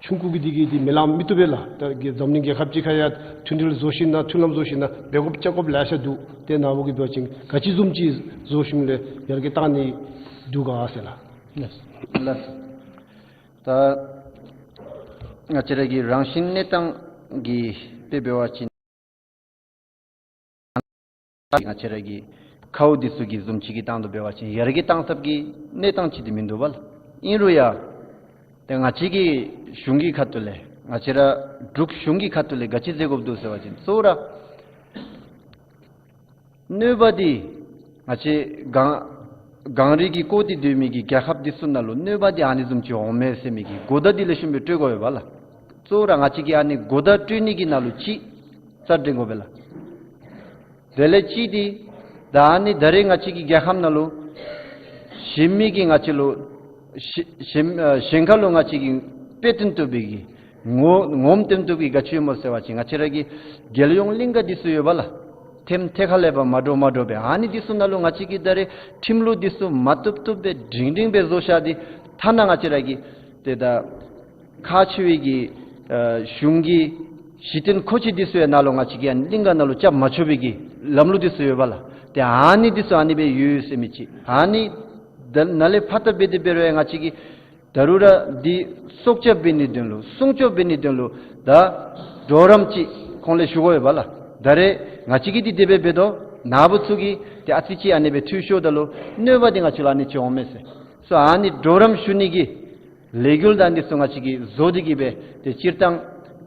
ཆུང་ཀུ་གིས་འདི་གིས་འདི་མི་ལང་མི་བཏུབ་པས་ལགས། ད་གི་འཛམ་གླིང་རྒྱལ་ཁབ་ཅིག་ཁར་ཡང་མཐུན་སྒྲིལ་བཟོ་ཞིནམ་ན་མཐུན་ལམ་བཟོ་ཞིནམ་ན་འབད་དགོཔ་བཅའ་དགོཔ་ལེ་ཤ་འདུག། ཏེ་ནཱ་བུ་གིས་འབད་བ་ཅིན་ག་ཅི་བཟུམ་ཅིག་བཟོ་ཞིནམ་ལས་ཡར་རྒྱས་གཏང་ནི་འདུག་ག་ཟེར་ལགས། ལགས། ད་ང་བཅས་ར་གི་རང་བཞིན་གནས་སྟངས་ཀྱི་དཔེ་འབད་བ་ཅིན་ང་བཅས་ར་གི་ཁཝ་འདི་ཚུ་གི་བཟུམ་ཅིག་གི་སྟེང་དུ་འབད་བ་ཅིན་ཡར་རྒྱས་གཏང་ཐབས་ཀྱི་གནས་སྟངས་ཅིག་འདི་མིན་འདུག་པ་ལགས། ཨིན་རུང་ཡང་ཏེ་ང་བཅས་ཀྱི་གཞུང་གི་ཁ་ཐུག་ལས་ང་བཅས་ར་འབྲུག་གཞུང་གི་ཁ་ཐུག་ལས་ག་ཅི་མཛད་དགོཔ་འདུག་ཟེར་བ་ཅིན་གཙོ་བོ་ར་གནོད་པ་འདི་ང་བཅས་གངས་གངས་རི་གིས་བསྐོར་ཏེ་སྡོད་མི་གི་རྒྱལ་ཁབ་འདི་ཚུ་ནང་ལུ་གནོད་པ་འདི་ཨ་ནི་བཟུམ་ཅིག་འོང་མས་ཟེར་མི་གི་གོ་བརྡ་འདི་ལེགས་ཤོམ་སྦེ་སྤྲོད་དགོ་པས་ལགས། གཙོ་བོ་ར་ང་བཅས་ཀྱིས་ཨ་ནི་གོ་བརྡ་སྤྲོད་ནི་གི་ནང་ལུ་གཅིག་རྩ་འགེངས་དགོ་པས་ལགས། དེ་ལས་གཅིག་འདི་ད་ཨ་ནི་ད་རེས་ང་བཅས་ཀྱི་རྒྱལ་ཁབ་ནང་ལུ་གཞན་མི་གིས་ང་བཅས་ལུ་གཞན་གཞན་ཨ་གཞན་ཁ་ལུ་ང་བཅས་ཀྱིས་དཔེ་སྟོན་བཏུབ་པའི་གི་ངོ་ངོམ་སྟོན་བཏུབ་པའི་ག་ཅི་ཡོད་སྨོ་ཟེར་བ་ཅིན་ང་བཅས་ར་གི་རྒྱལ་ཡོངས་གླིང་ག་འདི་ཚུ་ཡོད་པ་ལགས། ཐེམ་ཐེ་ཁ་ལས་ཕར་མ་འདྲཝ་མ་འདྲཝ་སྦེ་ཨ་ནི་འདི་ཚུ་ནང་ལུ་ང་བཅས་ཀྱིས་ད་རེས་ཁྲིམས་ལུགས་འདི་ཚུ་མ་བཏུབ་བཏུབ་སྦེ་སྒྲིང་སྒྲིང་སྦེ་བཟོ་བཞག་སྟེ་ཐ་ན་ང་བཅས་ར་གི་ཏེ་ད་ཁག་ཆེ་བའི་གི་ཨ་གཞུང་གི་གཞི་རྟེན་མཁོ་ཆས་འདི་ཚུ་ཡང་ནཱ་ལུ་ང་བཅས་ཀྱིས་ཨ་ནི་གླིང་ག་ནང་ལུ་རྐྱབ་མ་ཆོག་པའི་གི་ལམ་ལུགས་འདི་ཚུ་ཡོད་པ་ལགས། ཏེ་ཨ་ནི་འདི་ཚུ་ཨ་ནི་སྦེ་ཡོད་ཟེར་མི་ཅིག་ཨ་ནི་ད་ནཱ་ལས་ཕར་ད་འབད་དེ་འབད་རུང་ཡང་ང་བཅས་ཀྱིས་ད་རུང་ར་འདི་སྲོག་སྐྱབས་འབད་ནིའི་དོན་ལུ་སྲུང་སྐྱོབ་འབད་ནིའི་དོན་ལུ་ད་གྲོགས་རམ་ཅིག་ཁོང་ལས་ཞུ་དགོ་པས་ལགས། ད་རེས་ང་བཅས་ཀྱིས་འདི་དེ་སྦེ་འབད་དོ། ནཱ་བུ་ཚུ་གིས་ཏེ་ཨ་ཙི་ཅིག་ཨ་ནི་སྦེ་འཐུས་ཤོརཝ་ད་ལུ་གནོད་པ་འདི་ང་བཅས་ལུ་ཨ་ནི་ཅིག་འོང་མས་ཟེར། སོ་ཨ་ནི་གྲོགས་རམ་ཞུ་ནི་གི་ལས་འགུལ་དང་འདི་ཚུ་ང་བཅས་ཀྱིས་བཟོ་སྟེ་གིས་སྦེ་ཏེ་སྤྱིར་བཏང་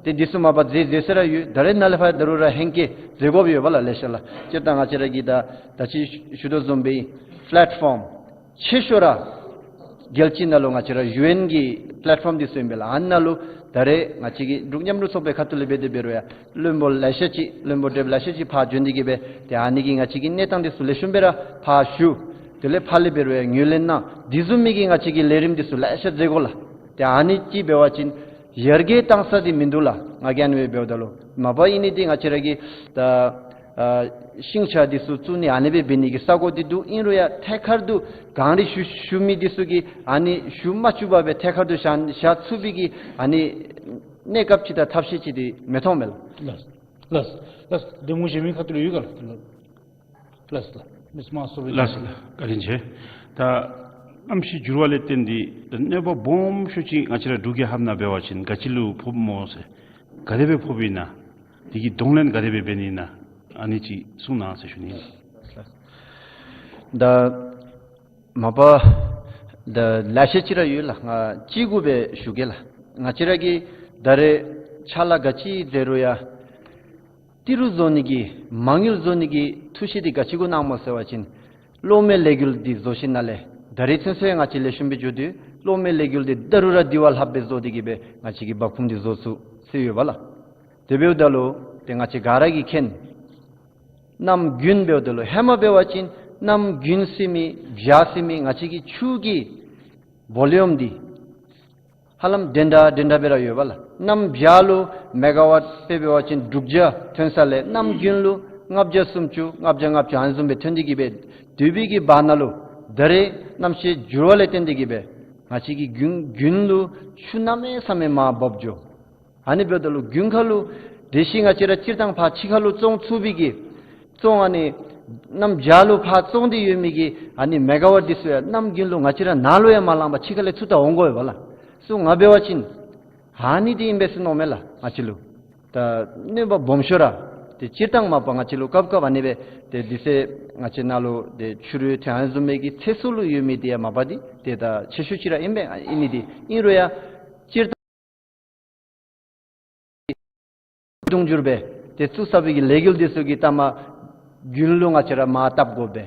ཏེ་འདི་ཚུ་མ་པ་མཛད་མཛད་ས་ར་ཡོད། ད་རེས་ནཱ་ལས་ཕར་ད་རུང་ར་ཧེང་སྐལ་མཛད་དགོཔ་ཡོད་པ་ལགས། ལེ་ཤ་ལགས། སྤྱིར་བཏང་ང་བཅས་ར་གི་ད་ད་ཅི་ཞུ་དོ་བཟུམ་སྦེ་པ་ལེཊ་ཕོམ་ཆེ་ཤོས་ར་རྒྱལ་སྤྱི་ནང་ལུ་ང་བཅས་ར་ཡུ་ཨེན་གྱི་པ་ལེཊ་ཕོམ་འདི་ཚུ་ཨིན་པས་ལགས། ཨ་ནཱ་ལུ་ད་རེས་ང་བཅས་ཀྱི་འབྲུག་མཉམ་རུབ་ཚོགས་པའི་ཁ་ཐུག་ལས་འབད་དེ་འབད་རུང་ཡང་བློན་པོ་ལེ་ཤ་ཅིག་བློན་པོ་བགྲེསཔ་ལེ་ཤ་ཅིག་ཕར་བྱོན་ཏེ་གིས་སྦེ་ཏེ་ཨ་ནི་གི་ང་བཅས་ཀྱི་གནས་སྟངས་འདི་ཚུ་ལེགས་ཤོམ་སྦེ་ར་ཕར་ཞུ། དེ་ལས་ཕར་ལས་འབད་རུང་ཡང་ངོས་ལེན་གནང་། འདི་བཟུམ་མའི་གི་ང་བཅས་ཀྱི་ལས་རིམ་འདི་ཚུ་ལེ་ཤ་མཛད་དགོ་ལགས། ཏེ་ཨ་ནི་ཅིག་འབད་བ་ཅིན་ཡར་རྒྱས་གཏང་ས་འདི་མིན་འདུག་ལགས། ང་གིས་ཨ་ནི་སྦེ་འབདཝ་ད་ལུ་མ་པ་ཨིན་ནི་འདི་ང་བཅས་ར་གི་ད་ཨ་ཤིང་ཆ་འདི་ཚུ་བཙུགས་ནི་ཨ་ནི་སྦེ་འབད་ནི་གི་ས་གོ་འདི་འདུག། ཨིན་རུང་ཡང་ཐད་ཀར་དུ་གངས་རི་ཞུ་ཞུ་མི་འདི་ཚུ་གིས་ཨ་ནི་ཞུ་མ་བཅུག་པར་སྦེ་ཐད་ཀར་དུ་བཞག་བཞག་ཚུགས་པའི་གི་ཨ་ནི་གནས་སྐབས་ཅིག་དང་ཐབས་ཤེས་ཅིག་འདི་མི་མཐོང་མས་ལགས། ལགས་ལགས་ལགས། གདམ་ངོ་གཞན་མི་ཁ་ཐུག་ལུ་ཡོད་ག་ལགས། ལགས་ལགས། མི་དམངས་ཚོགས་པའི་ལགས་ལགས། བཀའ་དྲིན་ཆེ། ད་གནམ་གཤིས་འགྱུར་བ་ལས་བརྟེན་ཏེ་ད་གནོད་པ་སྦོམ་ཤོས་ཅིག་ང་བཅས་ར་འབྲུག་རྒྱལ་ཁབ་ནང་འབད་བ་ཅིན་ག་ཅི་ལུ་ཕོགཔ་སྨོ་ཟེར། ག་དེ་སྦེ་ཕོགཔ་ཨིན་ན། དེ་གི་གདོང་ལེན་ག་དེ་སྦེ་འབད་ནི་ཨིན་ན། ཨ་ནི་ཅིག་གསུང་གནང་ཟེར་ཞུ་ནི་ཨིན། ད་མ་པ་ད་ལེ་ཤ་ཅིག་ར་ཡོད་ལགས། ང་གཅིག་གུ་སྦེ་ཞུ་གེ་ལགས། ང་བཅས་ར་གིས་ད་རེས་ཕྱག་ལཱ་ག་ཅི་མཛད་རུང་ཡང་ཏི་རུ་བཟོ་ནི་གི་མ་དངུལ་བཟོ་ནི་གི་ཐུགས་བཞེད་འདི་ག་ཅི་གུ་གནངམ་སྨོ་ཟེར་བ་ཅིན་གློག་མེ་ལས་འགུལ་འདི་བཟོ་ཞིནམ་ལས་ད་རེས་ཚུན་ཚོད་ང་བཅས་ལེགས་ཤོམ་སྦེ་འགྱོ་དོ། གློག་མེ་ལས་འགུལ་འདི་ད་རུང་ར་དེ་བ་ལྷགཔ་སྦེ་བཟོ་སྟེ་གིས་སྦེ་ང་བཅས་ཀྱིས་འབབ་ཁུངས་འདི་བཟོ་ཚུགས་ཟེར་ཡོད་པ་ལགས། དེ་འབདཝ་ད་ལུ་ཏེ་ང་བཅས་ག་ར་གིས་མཁྱེན། གནམ་དགུན་འབདཝ་ད་ལུ་ཧེ་མ་འབད་བ་ཅིན་གནམ་དགུན་ཟེར་མི་བྱཱར་ཟེར་མི་ང་བཅས་ཀྱི་ཆུ་གི་བོ་ལུམ་འདི་ཧ་ལམ་འདྲན་འདྲ་འདྲན་འདྲ་སྦེ་ར་ཡོད་པ་ལགས། གནམ་བྱཱར་ལུ་མེ་ག་ཝཊ་དཔེ་འབད་བ་ཅིན་དྲུག་བརྒྱ་ཐོན་ས་ལས་གནམ་དགུན་ལུ་ལྔ་བརྒྱ་སུམ་ཅུ་ལྔ་བརྒྱ་ལྔ་བཅུ་ཨ་ནི་བཟུམ་སྦེ་ཐོན་ཏེ་གིས་སྦེ་སྡོད་པའི་གི་བར་ན་ལུ་ད་རེས་གནམ་གཤིས་འགྱུར་བ་ལས་བརྟེན་ཏེ་གིས་སྦེ་ ང་བཅས་ཀྱི་དགུན་དགུན་ལུ་ཆུ་གནམ་མེད་ས་མེད་མར་འབབ་འགྱོ། ཨ་ནི་འབདཝ་ད་ལུ་དགུན་ཁ་ལུ་དེ་ཤི་ང་བཅས་ར་སྤྱིར་བཏང་ཕར་ཕྱི་ཁ་ལུ་བཙོང་ཚུགས་པའི་གི་བཙོང་ཨ་ནི་གནམ་བྱཱར་ལུ་ཕར་བཙོང་སྟེ་ཡོད་མི་གི་ཨ་ནི་མེ་ག་ཝཊ་འདི་ཚུ་ཡང་གནམ་དགུན་ལུ་ང་བཅས་ར་ནཱ་ལུ་ཡང་མ་ལངམ་པར་ཕྱི་ཁ་ལས་ཚུར་ད་འོང་དགོ་པས་ལགས། སོང་ང་འབད་བ་ཅིན་ཨ་ནི་འདི་ཨིན་པས་ཟེར་མནོཝ་མས་ལགས་ང་བཅས་ལུ། ད་གནོད་པ་སྦོམ་ཤོས་ར་ཏེ་སྤྱིར་བཏང་མ་པ་ང་བཅས་ལུ་སྐབས་སྐབས་ཨ་ནི་སྦེ་ཏེ་དུས་ཚོད་ང་བཅས་ནཱ་ལུ་ཏེ་ཆུ་རུད་ཐོན་ཨ་ནི་བཟུམ་མའི་གི་ཚེ་སྲོག་ལུ་ཡོད་མི་འདི་ཡང་མ་པ་འདི་ཏེ་ད་ཆེ་ཤོས་ཅིག་ར་ཨིན་པས། ཨིན་ནི་འདི་ཨིན་རུང་ཡང་སྤྱིར་བཏང་དུང་འགྱུར་སྦེ་ཏེ་བཙུགས་ས་པའི་གི་ལས་འགུལ་འདི་ཚུ་གི་ལྟ་མ་དགུན་ལུ་ང་བཅས་ར་མར་བཏབ་དགོ་པས།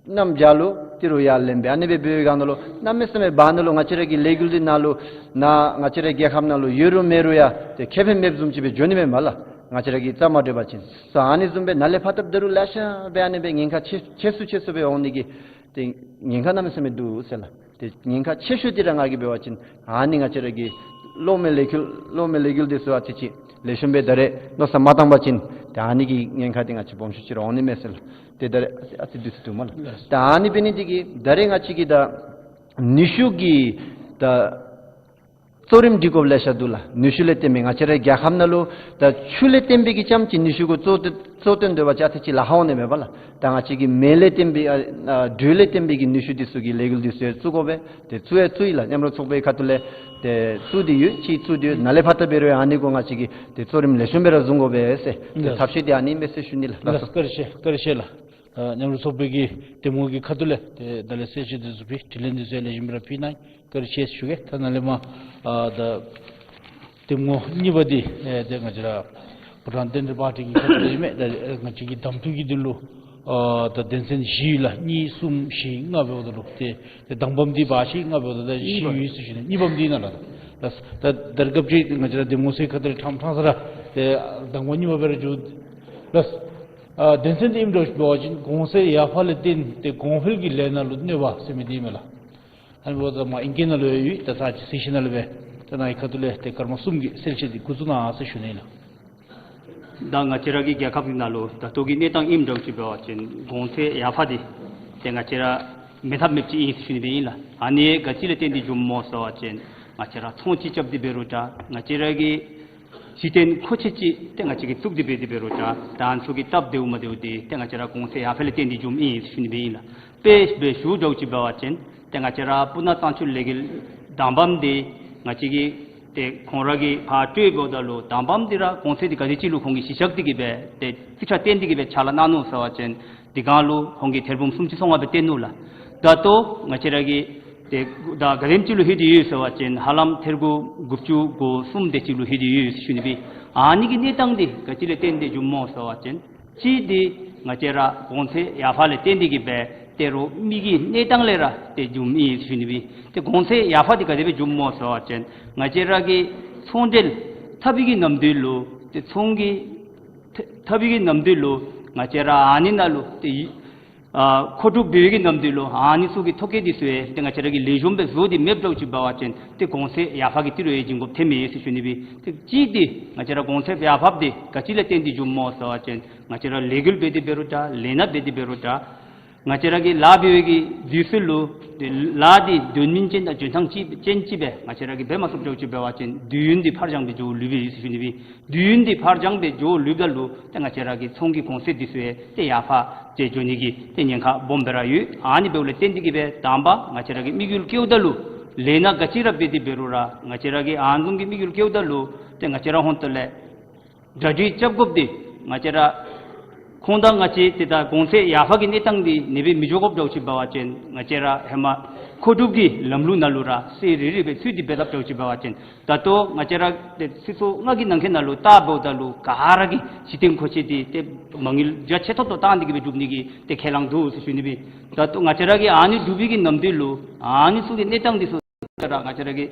གནམ་བྱཱར་ལུ་ཏི་རུ་ཡར་ལེན་པས། ཨ་ནི་སྦེ་འབད་བའི་སྒང་ནང་ལུ་གནམ་མེད་ས་མེད་བར་ན་ལུ་ང་བཅས་ར་གི་ལས་འགུལ་འདི་ནཱ་ལུ་ནཱ་ང་བཅས་ར་རྒྱལ་ཁབ་ནང་ལུ་ཡོད་རུང་མེད་རུང་ཡང་ཏེ་ཁེ་ཕན་མེདཔ་བཟུམ་ཅིག་སྦེ་འགྱོ་ནི་མས་མ་ལགས་ང་བཅས་ར་གི་རྩ་མ་འགྲིག་པ་ཅིན། སོ་ཨ་ནི་བཟུམ་སྦེ་ནཱ་ལས་ཕར་བཏབ་ད་རུང་ལེ་ཤ་སྦེ་ཨ་ནི་སྦེ་ཉེན་ཁ་ཆེ་ཆེ་སུ་ཆེ་སུ་སྦེ་འོང་ནི་གི་ཏེ་ཉེན་ཁ་གནམ་མེད་ས་མེད་འདུག་ཟེར་ལགས། ཏེ་ཉེན་ཁ་ཆེ་ཤོས་འདི་ར་ང་གིས་འབད་བ་ཅིན་ཨ་ནི་ང་བཅས་ར་གི་གློག་མེ་ལས་འགུལ་གློག་མེ་ལས་འགུལ་འདི་ཚུ་ཨ་ཙི་ཅིག་ལེགས་ཤོམ་སྦེ་ད་རེས་མནོ་བསམ་མ་བཏང་པ་ཅིན་ཏེ་ཨ་ནི་གི་ཉེན་ཁ་འདི་ང་བཅས་སྦོམ་ཤོས་ཅིག་ར་འོང་ནི་མས་ཟེར་ལགས། ཏེ་ད་རེས་ཨ་ཙི་ཨ་ཙི་འདི་ཚུ་འདུག་མ་ལགས། ད་ཨ་ནི་འབད་ནི་འདི་གིས་ད་རེས་ང་བཅས་ཀྱི་ད་ནུས་ཤུགས་ཀྱི་ད་གཙོ་རིམ་སྒྲིག་དགོཔ་ལེ་ཤ་འདུག་ལགས། ནུས་ཤུགས་ལས་བརྟེན་མི་ང་བཅས་ར་རྒྱལ་ཁབ་ནང་ལུ་ད་ཆུ་ལས་བརྟེན་པའི་གི་རྐྱངམ་ཅིག་ནུས་ཤུགས་གུ་གཙོ་གཙོ་བཏོན་སྡོད་པ་ཅིན་ཨ་ཙི་ཅིག་ལཱ་ཁག་འོང་ནི་མས་པ་ལགས། ད་ང་བཅས་ཀྱི་མེ་ལས་བརྟེན་པའི་ཨ་ཨ་དྲོད་ལས་བརྟེན་པའི་གི་ནུས་ཤུགས་འདི་ཚུ་གི་ལས་འགུལ་འདི་ཚུ་ཡང་བཙུགས་དགོ་པས། ཏེ་བཙུགས་ཡང་བཙུགས་ཡི་ལགས། མཉམ་རུབ་ཚོགས་པའི་ཁ་ཐུག་ལས་ཏེ་བཙུགས་ཏེ་ཡོད། ཅིག་བཙུགས་ཏེ་ཡོད། ནཱ་ལས་ཕར་ད་འབད་རུང་ཡང་ཨ་ནི་གུ་ང་བཅས་ཀྱིས་ཏེ་གཙོ་རིམ་ལེགས་ཤོམ་སྦེ་ར་བཟུང་དགོ་པས་ཟེར་ཏེ་ལགས། ཐབས་ཤེས་འདི་ཨ་ནི་མས་ཟེར་ཞུ་ནི་ལགས། ལགས་སོ། བཀའ་དྲིན་ཆེ། བཀའ་དྲིན་ཆེ་ལགས། ཨ་མཉམ་རུབ་ཚོགས་པའི་གི་འདེམས་ངོ་གི་ཁ་ཐུག་ལས་ཏེ་ད་ལས་གསལ་བཤད་འདི་ཚུ་ཕུལ་དྲི་ལན་འདི་ཚུ་ཡང་ལེགས་ཤོམ་སྦེ་ར་ཕུལ་གནང་། བཀའ་དྲིན་ཆེ་ཞུ་གེ། ད་ནཱ་ལས་མར་ཨ་ད་འདེམས་ངོ་གཉིས་པ་འདི་ཨེ་ཏེ་ང་བཅས་ར་བྷུ་ཊཱན་བསྟན་འཛིན་པར་ཊི་གི་ཁ་ཐུག་ལས་ཨིན་མས། ད་ཨེ་ང་བཅས་ཀྱི་གདམ་འཐུ་གི་དོན་ལུ་ཨ་ད་དོན་ཚན་བཞི་ལགས། གཉིས་གསུམ་བཞི་ལྔ་འབདཝ་ད་ལུ་ཏེ་ཏེ་དང་པམ་འདི་བར་བཞི་ལྔ་འབདཝ་ད་ད་བཞི་ཡོད་ཟེར་ཞུ་ནི། གཉིས་པམ་འདི་ནང་ལགས། ད་ད་ད་རེས་སྐབས་ཅིག་ང་བཅས་ར་འདེམས་ངོ་ཚུ་གི་ཁ་ཐུག་ལས་ཕྲང་ཕྲང་ས་ར་ཏེ་དང་པ་གཉིས་པ་སྦེ་ར་འགྱོ། ལགས། ཨ་དོན་ཚན་འདི་ཨིནམ་འདྲཝ་ཅིག་འབད་བ་ཅིན་གོང་ཚད་ཡར་འཕར་ལས་བརྟེན་ཏེ་གོང་འཕེལ་གྱི་ལས་སྣ་ལུ་གནོད་པ་ཟེར་མི་འདི་ཨིན་མས་ལགས། ཨ་ནི་འབདཝ་ད་མར་ཨིང་སྐད་ནང་ལུ་ཡོད། ད་ཚར་ཅིག་གཟིགས་ཞིནམ་ལས་སྦེ་ད་ནཱ་གི་ཁ་ཐུག་ལས་ཏེ་སྐར་མ་གསུམ་གྱི་གསལ་བཤད་འདི་འགོ་བཙུགས་གནང་ཟེར་ཞུ་ནི་ཨིན་ལགས། ད་ང་བཅས་ར་གི་རྒྱལ་ཁབ་ཀྱི་ནང་ལུ་ད་ལྟོ་གི་གནས་སྟངས་ཨིནམ་འདྲཝ་ཅིག་འབད་བ་ཅིན་གོང་ཚད་ཡར་འཕར་འདི་ཏེ་ང་བཅས་ར་མེད་ཐབས་མེདཔ་ཅིག་ཨིན་ཟེར་ཞུ་ནི་སྦེ་ཨིན་ལགས། ཨ་ནི་ག་ཅི་ལས་བརྟེན་ཏེ་འགྱོཝ་སྨོ་ཟེར་བ་ཅིན་ང་བཅས་ར་ཚོང་ཅིག་རྐྱབ་སྟེ་འབད་རུང་འདྲ། ང་བཅས་ར་གི་གཞི་རྟེན་མཁོ་ཆས་ཅིག་ཏེ་ང་བཅས་ཀྱིས་བཙུགས་ཏེ་འབད་དེ་འབད་རུང་འདྲ། ད་ཨ་ནི་ཚུ་གི་སྟབས་བདེཝ་མ་བདེཝ་འདི་ཏེ་ང་བཅས་ར་གོང་ཚད་ཡར་འཕར་ལས་བརྟེན་ཏེ་འགྱོཝ་ཨིན་ཟེར་ཞུ་ནི་སྦེ་ཨིན་ལགས། དཔེ་སྦེ་ཞུཝ་འདྲཝ་ཅིག་འབད་བ་ཅིན་ཏེ་ང་བཅས་ར་སྤུ་ན་གཙང་ཆུ་ལས་འགུལ་དང་པམ་འདི་ང་བཅས་ཀྱིས་ཏེ་ཁོང་ར་གིས་ཕར་སྤྲོད་འབདཝ་ད་ལུ་དང་པམ་འདི་ར་གོང་ཚད་འདི་ག་དེ་ཅིག་ལུ་ཁོང་གིས་གཞི་བཞག་སྟེ་གི་སྦེ་ཏེ་རྩིས་ཁྲ་བཏོན་ཏེ་གི་སྦེ་ཕྱག་ལཱ་གནང་ནུག་ཟེར་བ་ཅིན་དེ་སྒང་ལུ་ཁོང་གིས་ཐེར་འབུམ་སུམ་ཅུ་སོ་ལྔ་སྦེ་བཏོན་ནུག་ལགས། ད་ལྟོ་ང་བཅས་ར་གིས་ཏེ་ད་ག་དེམ་ཅིག་ལུ་ལྷོད་དེ་ཡོད་ཟེར་བ་ཅིན་ཧ་ལམ་ཐེར་དགུ་དགུ་བཅུ་གོ་གསུམ་དེ་ཅིག་ལུ་ལྷོད་དེ་ཡོད་ཟེར་ཞུ་ནི་སྦེ། ཨ་ནི་གི་གནས་སྟངས་འདི་ག་ཅི་ལས་བརྟེན་ཏེ་འགྱོཝ་སྨོ་ཟེར་བ་ཅིན་གཅིག་འདི་ང་བཅས་ར་གོང་ཚད་ཡར་འཕར་ལས་བརྟེན་ཏེ་གི་སྦེ་ཏེ་རོགས་མི་གི་གནས་སྟངས་ལས་ར་ཏེ་འགྱོཝ་ཨིན་ཟེར་ཞུ་ནི་སྦེ། ཏེ་གོང་ཚད་ཡར་འཕར་འདི་ག་དེ་སྦེ་འགྱོཝ་སྨོ་ཟེར་བ་ཅིན་ང་བཅས་ར་གི་ཚོང་འབྲེལ་འཐབ་པའི་གི་ནམ་དུས་ལུ་ཏེ་ཚོང་གི་འཐབ་པའི་གི་ནམ་དུས་ལུ་ང་བཅས་ར་ཨ་ནི་ནང་ལུ་ཏེ་ཨ་མཁོ་སྒྲུབ་འབད་བའི་གི་ནམ་དུས་ལུ་ཨ་ནི་ཚུ་གི་ཐོ་བཀོད་འདི་ཚུ་ཡང་ཏེ་ང་བཅས་ར་གིས་ལེགས་ཤོམ་སྦེ་བཟོ་སྟེ་མེདཔ་འདྲཝ་ཅིག་འབད་བ་ཅིན་ཏེ་གོང་ཚད་ཡར་འཕར་གྱི་ཏི་རུ་ཡང་འབྱིན་དགོཔ་ཐོནམ་ཨིན་ཟེར་ཞུ་ནི་སྦེ། ཏེ་གཅིག་འདི་ང་བཅས་ར་གོང་ཚད་ཡར་འཕར་འདི་ག་ཅི་ལས་བརྟེན་ཏེ་འགྱོཝ་སྨོ་ཟེར་བ་ཅིན་ང་བཅས་ར་ལས་འགུལ་འབད་དེ་འབད་རུང་འདྲ། ལས་སྣ་འབད་དེ་འབད་རུང་འདྲ། ང་བཅས་ར་གིས་ལཱ་འབད་བའི་གི་དུས་ཚོད་ལུ་ཏེ་ལཱ་འདི་དོན་སྨིན་ཅན་དང་འཇོན་ཐངས་ཅན་ཅིག་སྦེ་ང་བཅས་ར་གིས་འབད་མ་ཚུགསཔ་འདྲཝ་ཅིག་འབད་བ་ཅིན་དུས་ཡུན་འདི་ཕར་འགྱངས་སྦེ་འགྱོ་ལུས་པས་ཟེར་ཞུ་ནི་སྦེ། དུས་ཡུན་འདི་ཕར་འགྱངས་སྦེ་འགྱོ་ལུསཔ་ད་ལུ་ཏེ་ང་བཅས་ར་གི་ཚོང་གི་གོང་ཚད་འདི་ཚུ་ཡང་ཏེ་ཡར་འཕར་ཏེ་འགྱོ་ནི་གི་ཏེ་ཉེན་ཁ་སྦོམ་སྦེ་ར་ཡོད། ཨ་ནི་འབདཝ་ལས་བརྟེན་ཏེ་གི་སྦེ་དང་པ་ང་བཅས་ར་གིས་དམིགས་ཡུལ་བསྐྱེདཔ་ད་ལུ་ལས་སྣ་ག་ཅི་ར་འབད་དེ་འབད་རུང་ར་ང་བཅས་ར་གིས་ཨ་ནི་བཟུམ་གྱི་དམིགས་ཡུལ་བསྐྱེདཔ་ད་ལུ་ཏེ་ང་བཅས་ར་ཧོན་ཏོ་ལས་གྲ་སྒྲིག་རྐྱབ་དགོཔ་འདི་ང་བཅས་ར་ཁོང་དང་ང་བཅས་ཏེ་ད་གོང་ཚད་ཡར་འཕར་གྱི་གནས་སྟངས་འདི་ཨ་ནི་སྦེ་མི་འགྱོ་དགོཔ་འདྲཝ་ཅིག་འབད་བ་ཅིན་ང་བཅས་ར་ཧེ་མ་མཁོ་སྒྲུབ་ཀྱི་ལམ་ལུགས་ནང་ལུ་ར་གསལ་རི་རི་སྦེ་ཚུད་དེ་འབད་དཔ་འདྲཝ་ཅིག་འབད་བ་ཅིན་ད་ལྟོ་ང་བཅས་ར་ཏེ་ཚེས་སོ་ལྔ་གི་ནང་འཁོད་ནང་ལུ་བལྟ་འབདཝ་ད་ལུ་ག་ར་གི་གཞི་རྟེན་མཁོ་ཆས་འདི་ཏེ་མ་དངུལ་རྒྱ་ཆེ་ཏོག་ཏོ་བཏང་སྟེ་གི་སྦེ་སྒྲུབ་ནི་གི་ཏེ་ཁས་བླངས་འདུག་ཟེར་ཞུ་ནི་སྦེ། ད་ལྟོ་ང་བཅས་ར་གིས་ཨ་ནི་སྒྲུབ་པའི་གི་ནམ་དུས་ལུ་ཨ་ནི་ཚུ་གི་གནས་སྟངས་འདི་ཚུ་ར་ང་བཅས་ར་གིས་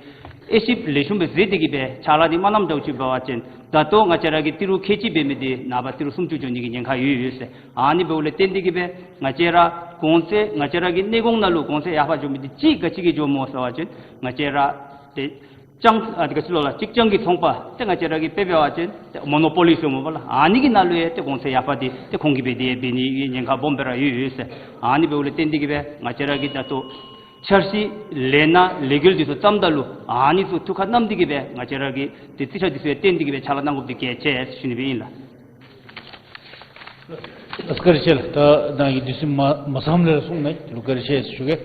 དབྱེ་ཞིབ་ལེགས་ཤོམ་སྦེ་མཛད་དེ་གི་སྦེ་ཕྱག་ལཱ་འདི་མ་གནངམ་འདྲཝ་ཅིག་འབད་བ་ཅིན་ད་ལྟོ་ང་བཅས་ར་གིས་ཏི་རུ་ཁལ་གཅིག་འབད་མི་འདི་ནངས་པ་ཏི་རུ་སུམ་ཅུ་འགྱོ་ནི་གི་ཉེན་ཁ་ཡོད་ཡོད་ཟེར། ཨ་ནི་འབདཝ་ལས་བརྟེན་ཏེ་གི་སྦེ་ང་བཅས་ར་གོང་ཚད་ང་བཅས་ར་གི་གནས་གོང་ནང་ལུ་གོང་ཚད་ཡར་འཕར་འགྱོ་མི་འདི་གཅིག་ག་ཅི་གིས་འགྱོཝ་སྨོ་ཟེར་བ་ཅིན་ང་བཅས་ར་ཏེ་ཅང་ཨ་ཏེ་ག་ཅི་ལོ་ལགས་གཅིག་ཅང་གི་ཚོང་པ་ཏེ་ང་བཅས་ར་གིས་དཔེ་འབད་བ་ཅིན་ཏེ་མོ་ནོ་པོ་ལི་ཟེར་སྨོ་པ་ལགས། ཨ་ནི་གི་ནང་ལུ་ཡང་ཏེ་གོང་ཚད་ཡར་འཕར་འདི་ཏེ་ཁོང་གིས་འབད་དེ་འབད་ནི་གི་ཉེན་ཁ་སྦོམ་སྦེ་ར་ཡོད་ཡོད་ཟེར། ཨ་ནི་འབདཝ་ལས་བརྟེན་ཏེ་གི་སྦེ་ང་བཅས་ར་གིས་ད་ལྟོ་ འཆར་གཞི་ལས་སྣ་ལས་འགུལ་འདི་ཚུ་བརྩམ་ད་ལུ་ཨ་ནི་ཚུ་ཐུགས་ཁར་བསྣམས་ཏེ་གི་སྦེ་ང་བཅས་ར་གིས་ཏེ་རྩིས་ཁྲ་འདི་ཚུ་ཡང་བཏོན་ཏེ་གི་སྦེ་ཕྱག་ལཱ་གནང་དགོཔ་འདི་གལ་ཆེ་ཟེར་ཞུ་ནི་སྦེ་ཨིན་ལགས། ཨ་བཀའ་དྲིན་ཆེ་ལགས། ད་ནཱ་གིས་དུས་ཚོད་མ་མ་ཚངམ་ལས་ར་གསུངས་གནང་ཡི། དེ་ལུ་བཀའ་དྲིན་ཆེ་ཟེར་ཞུ་གེ།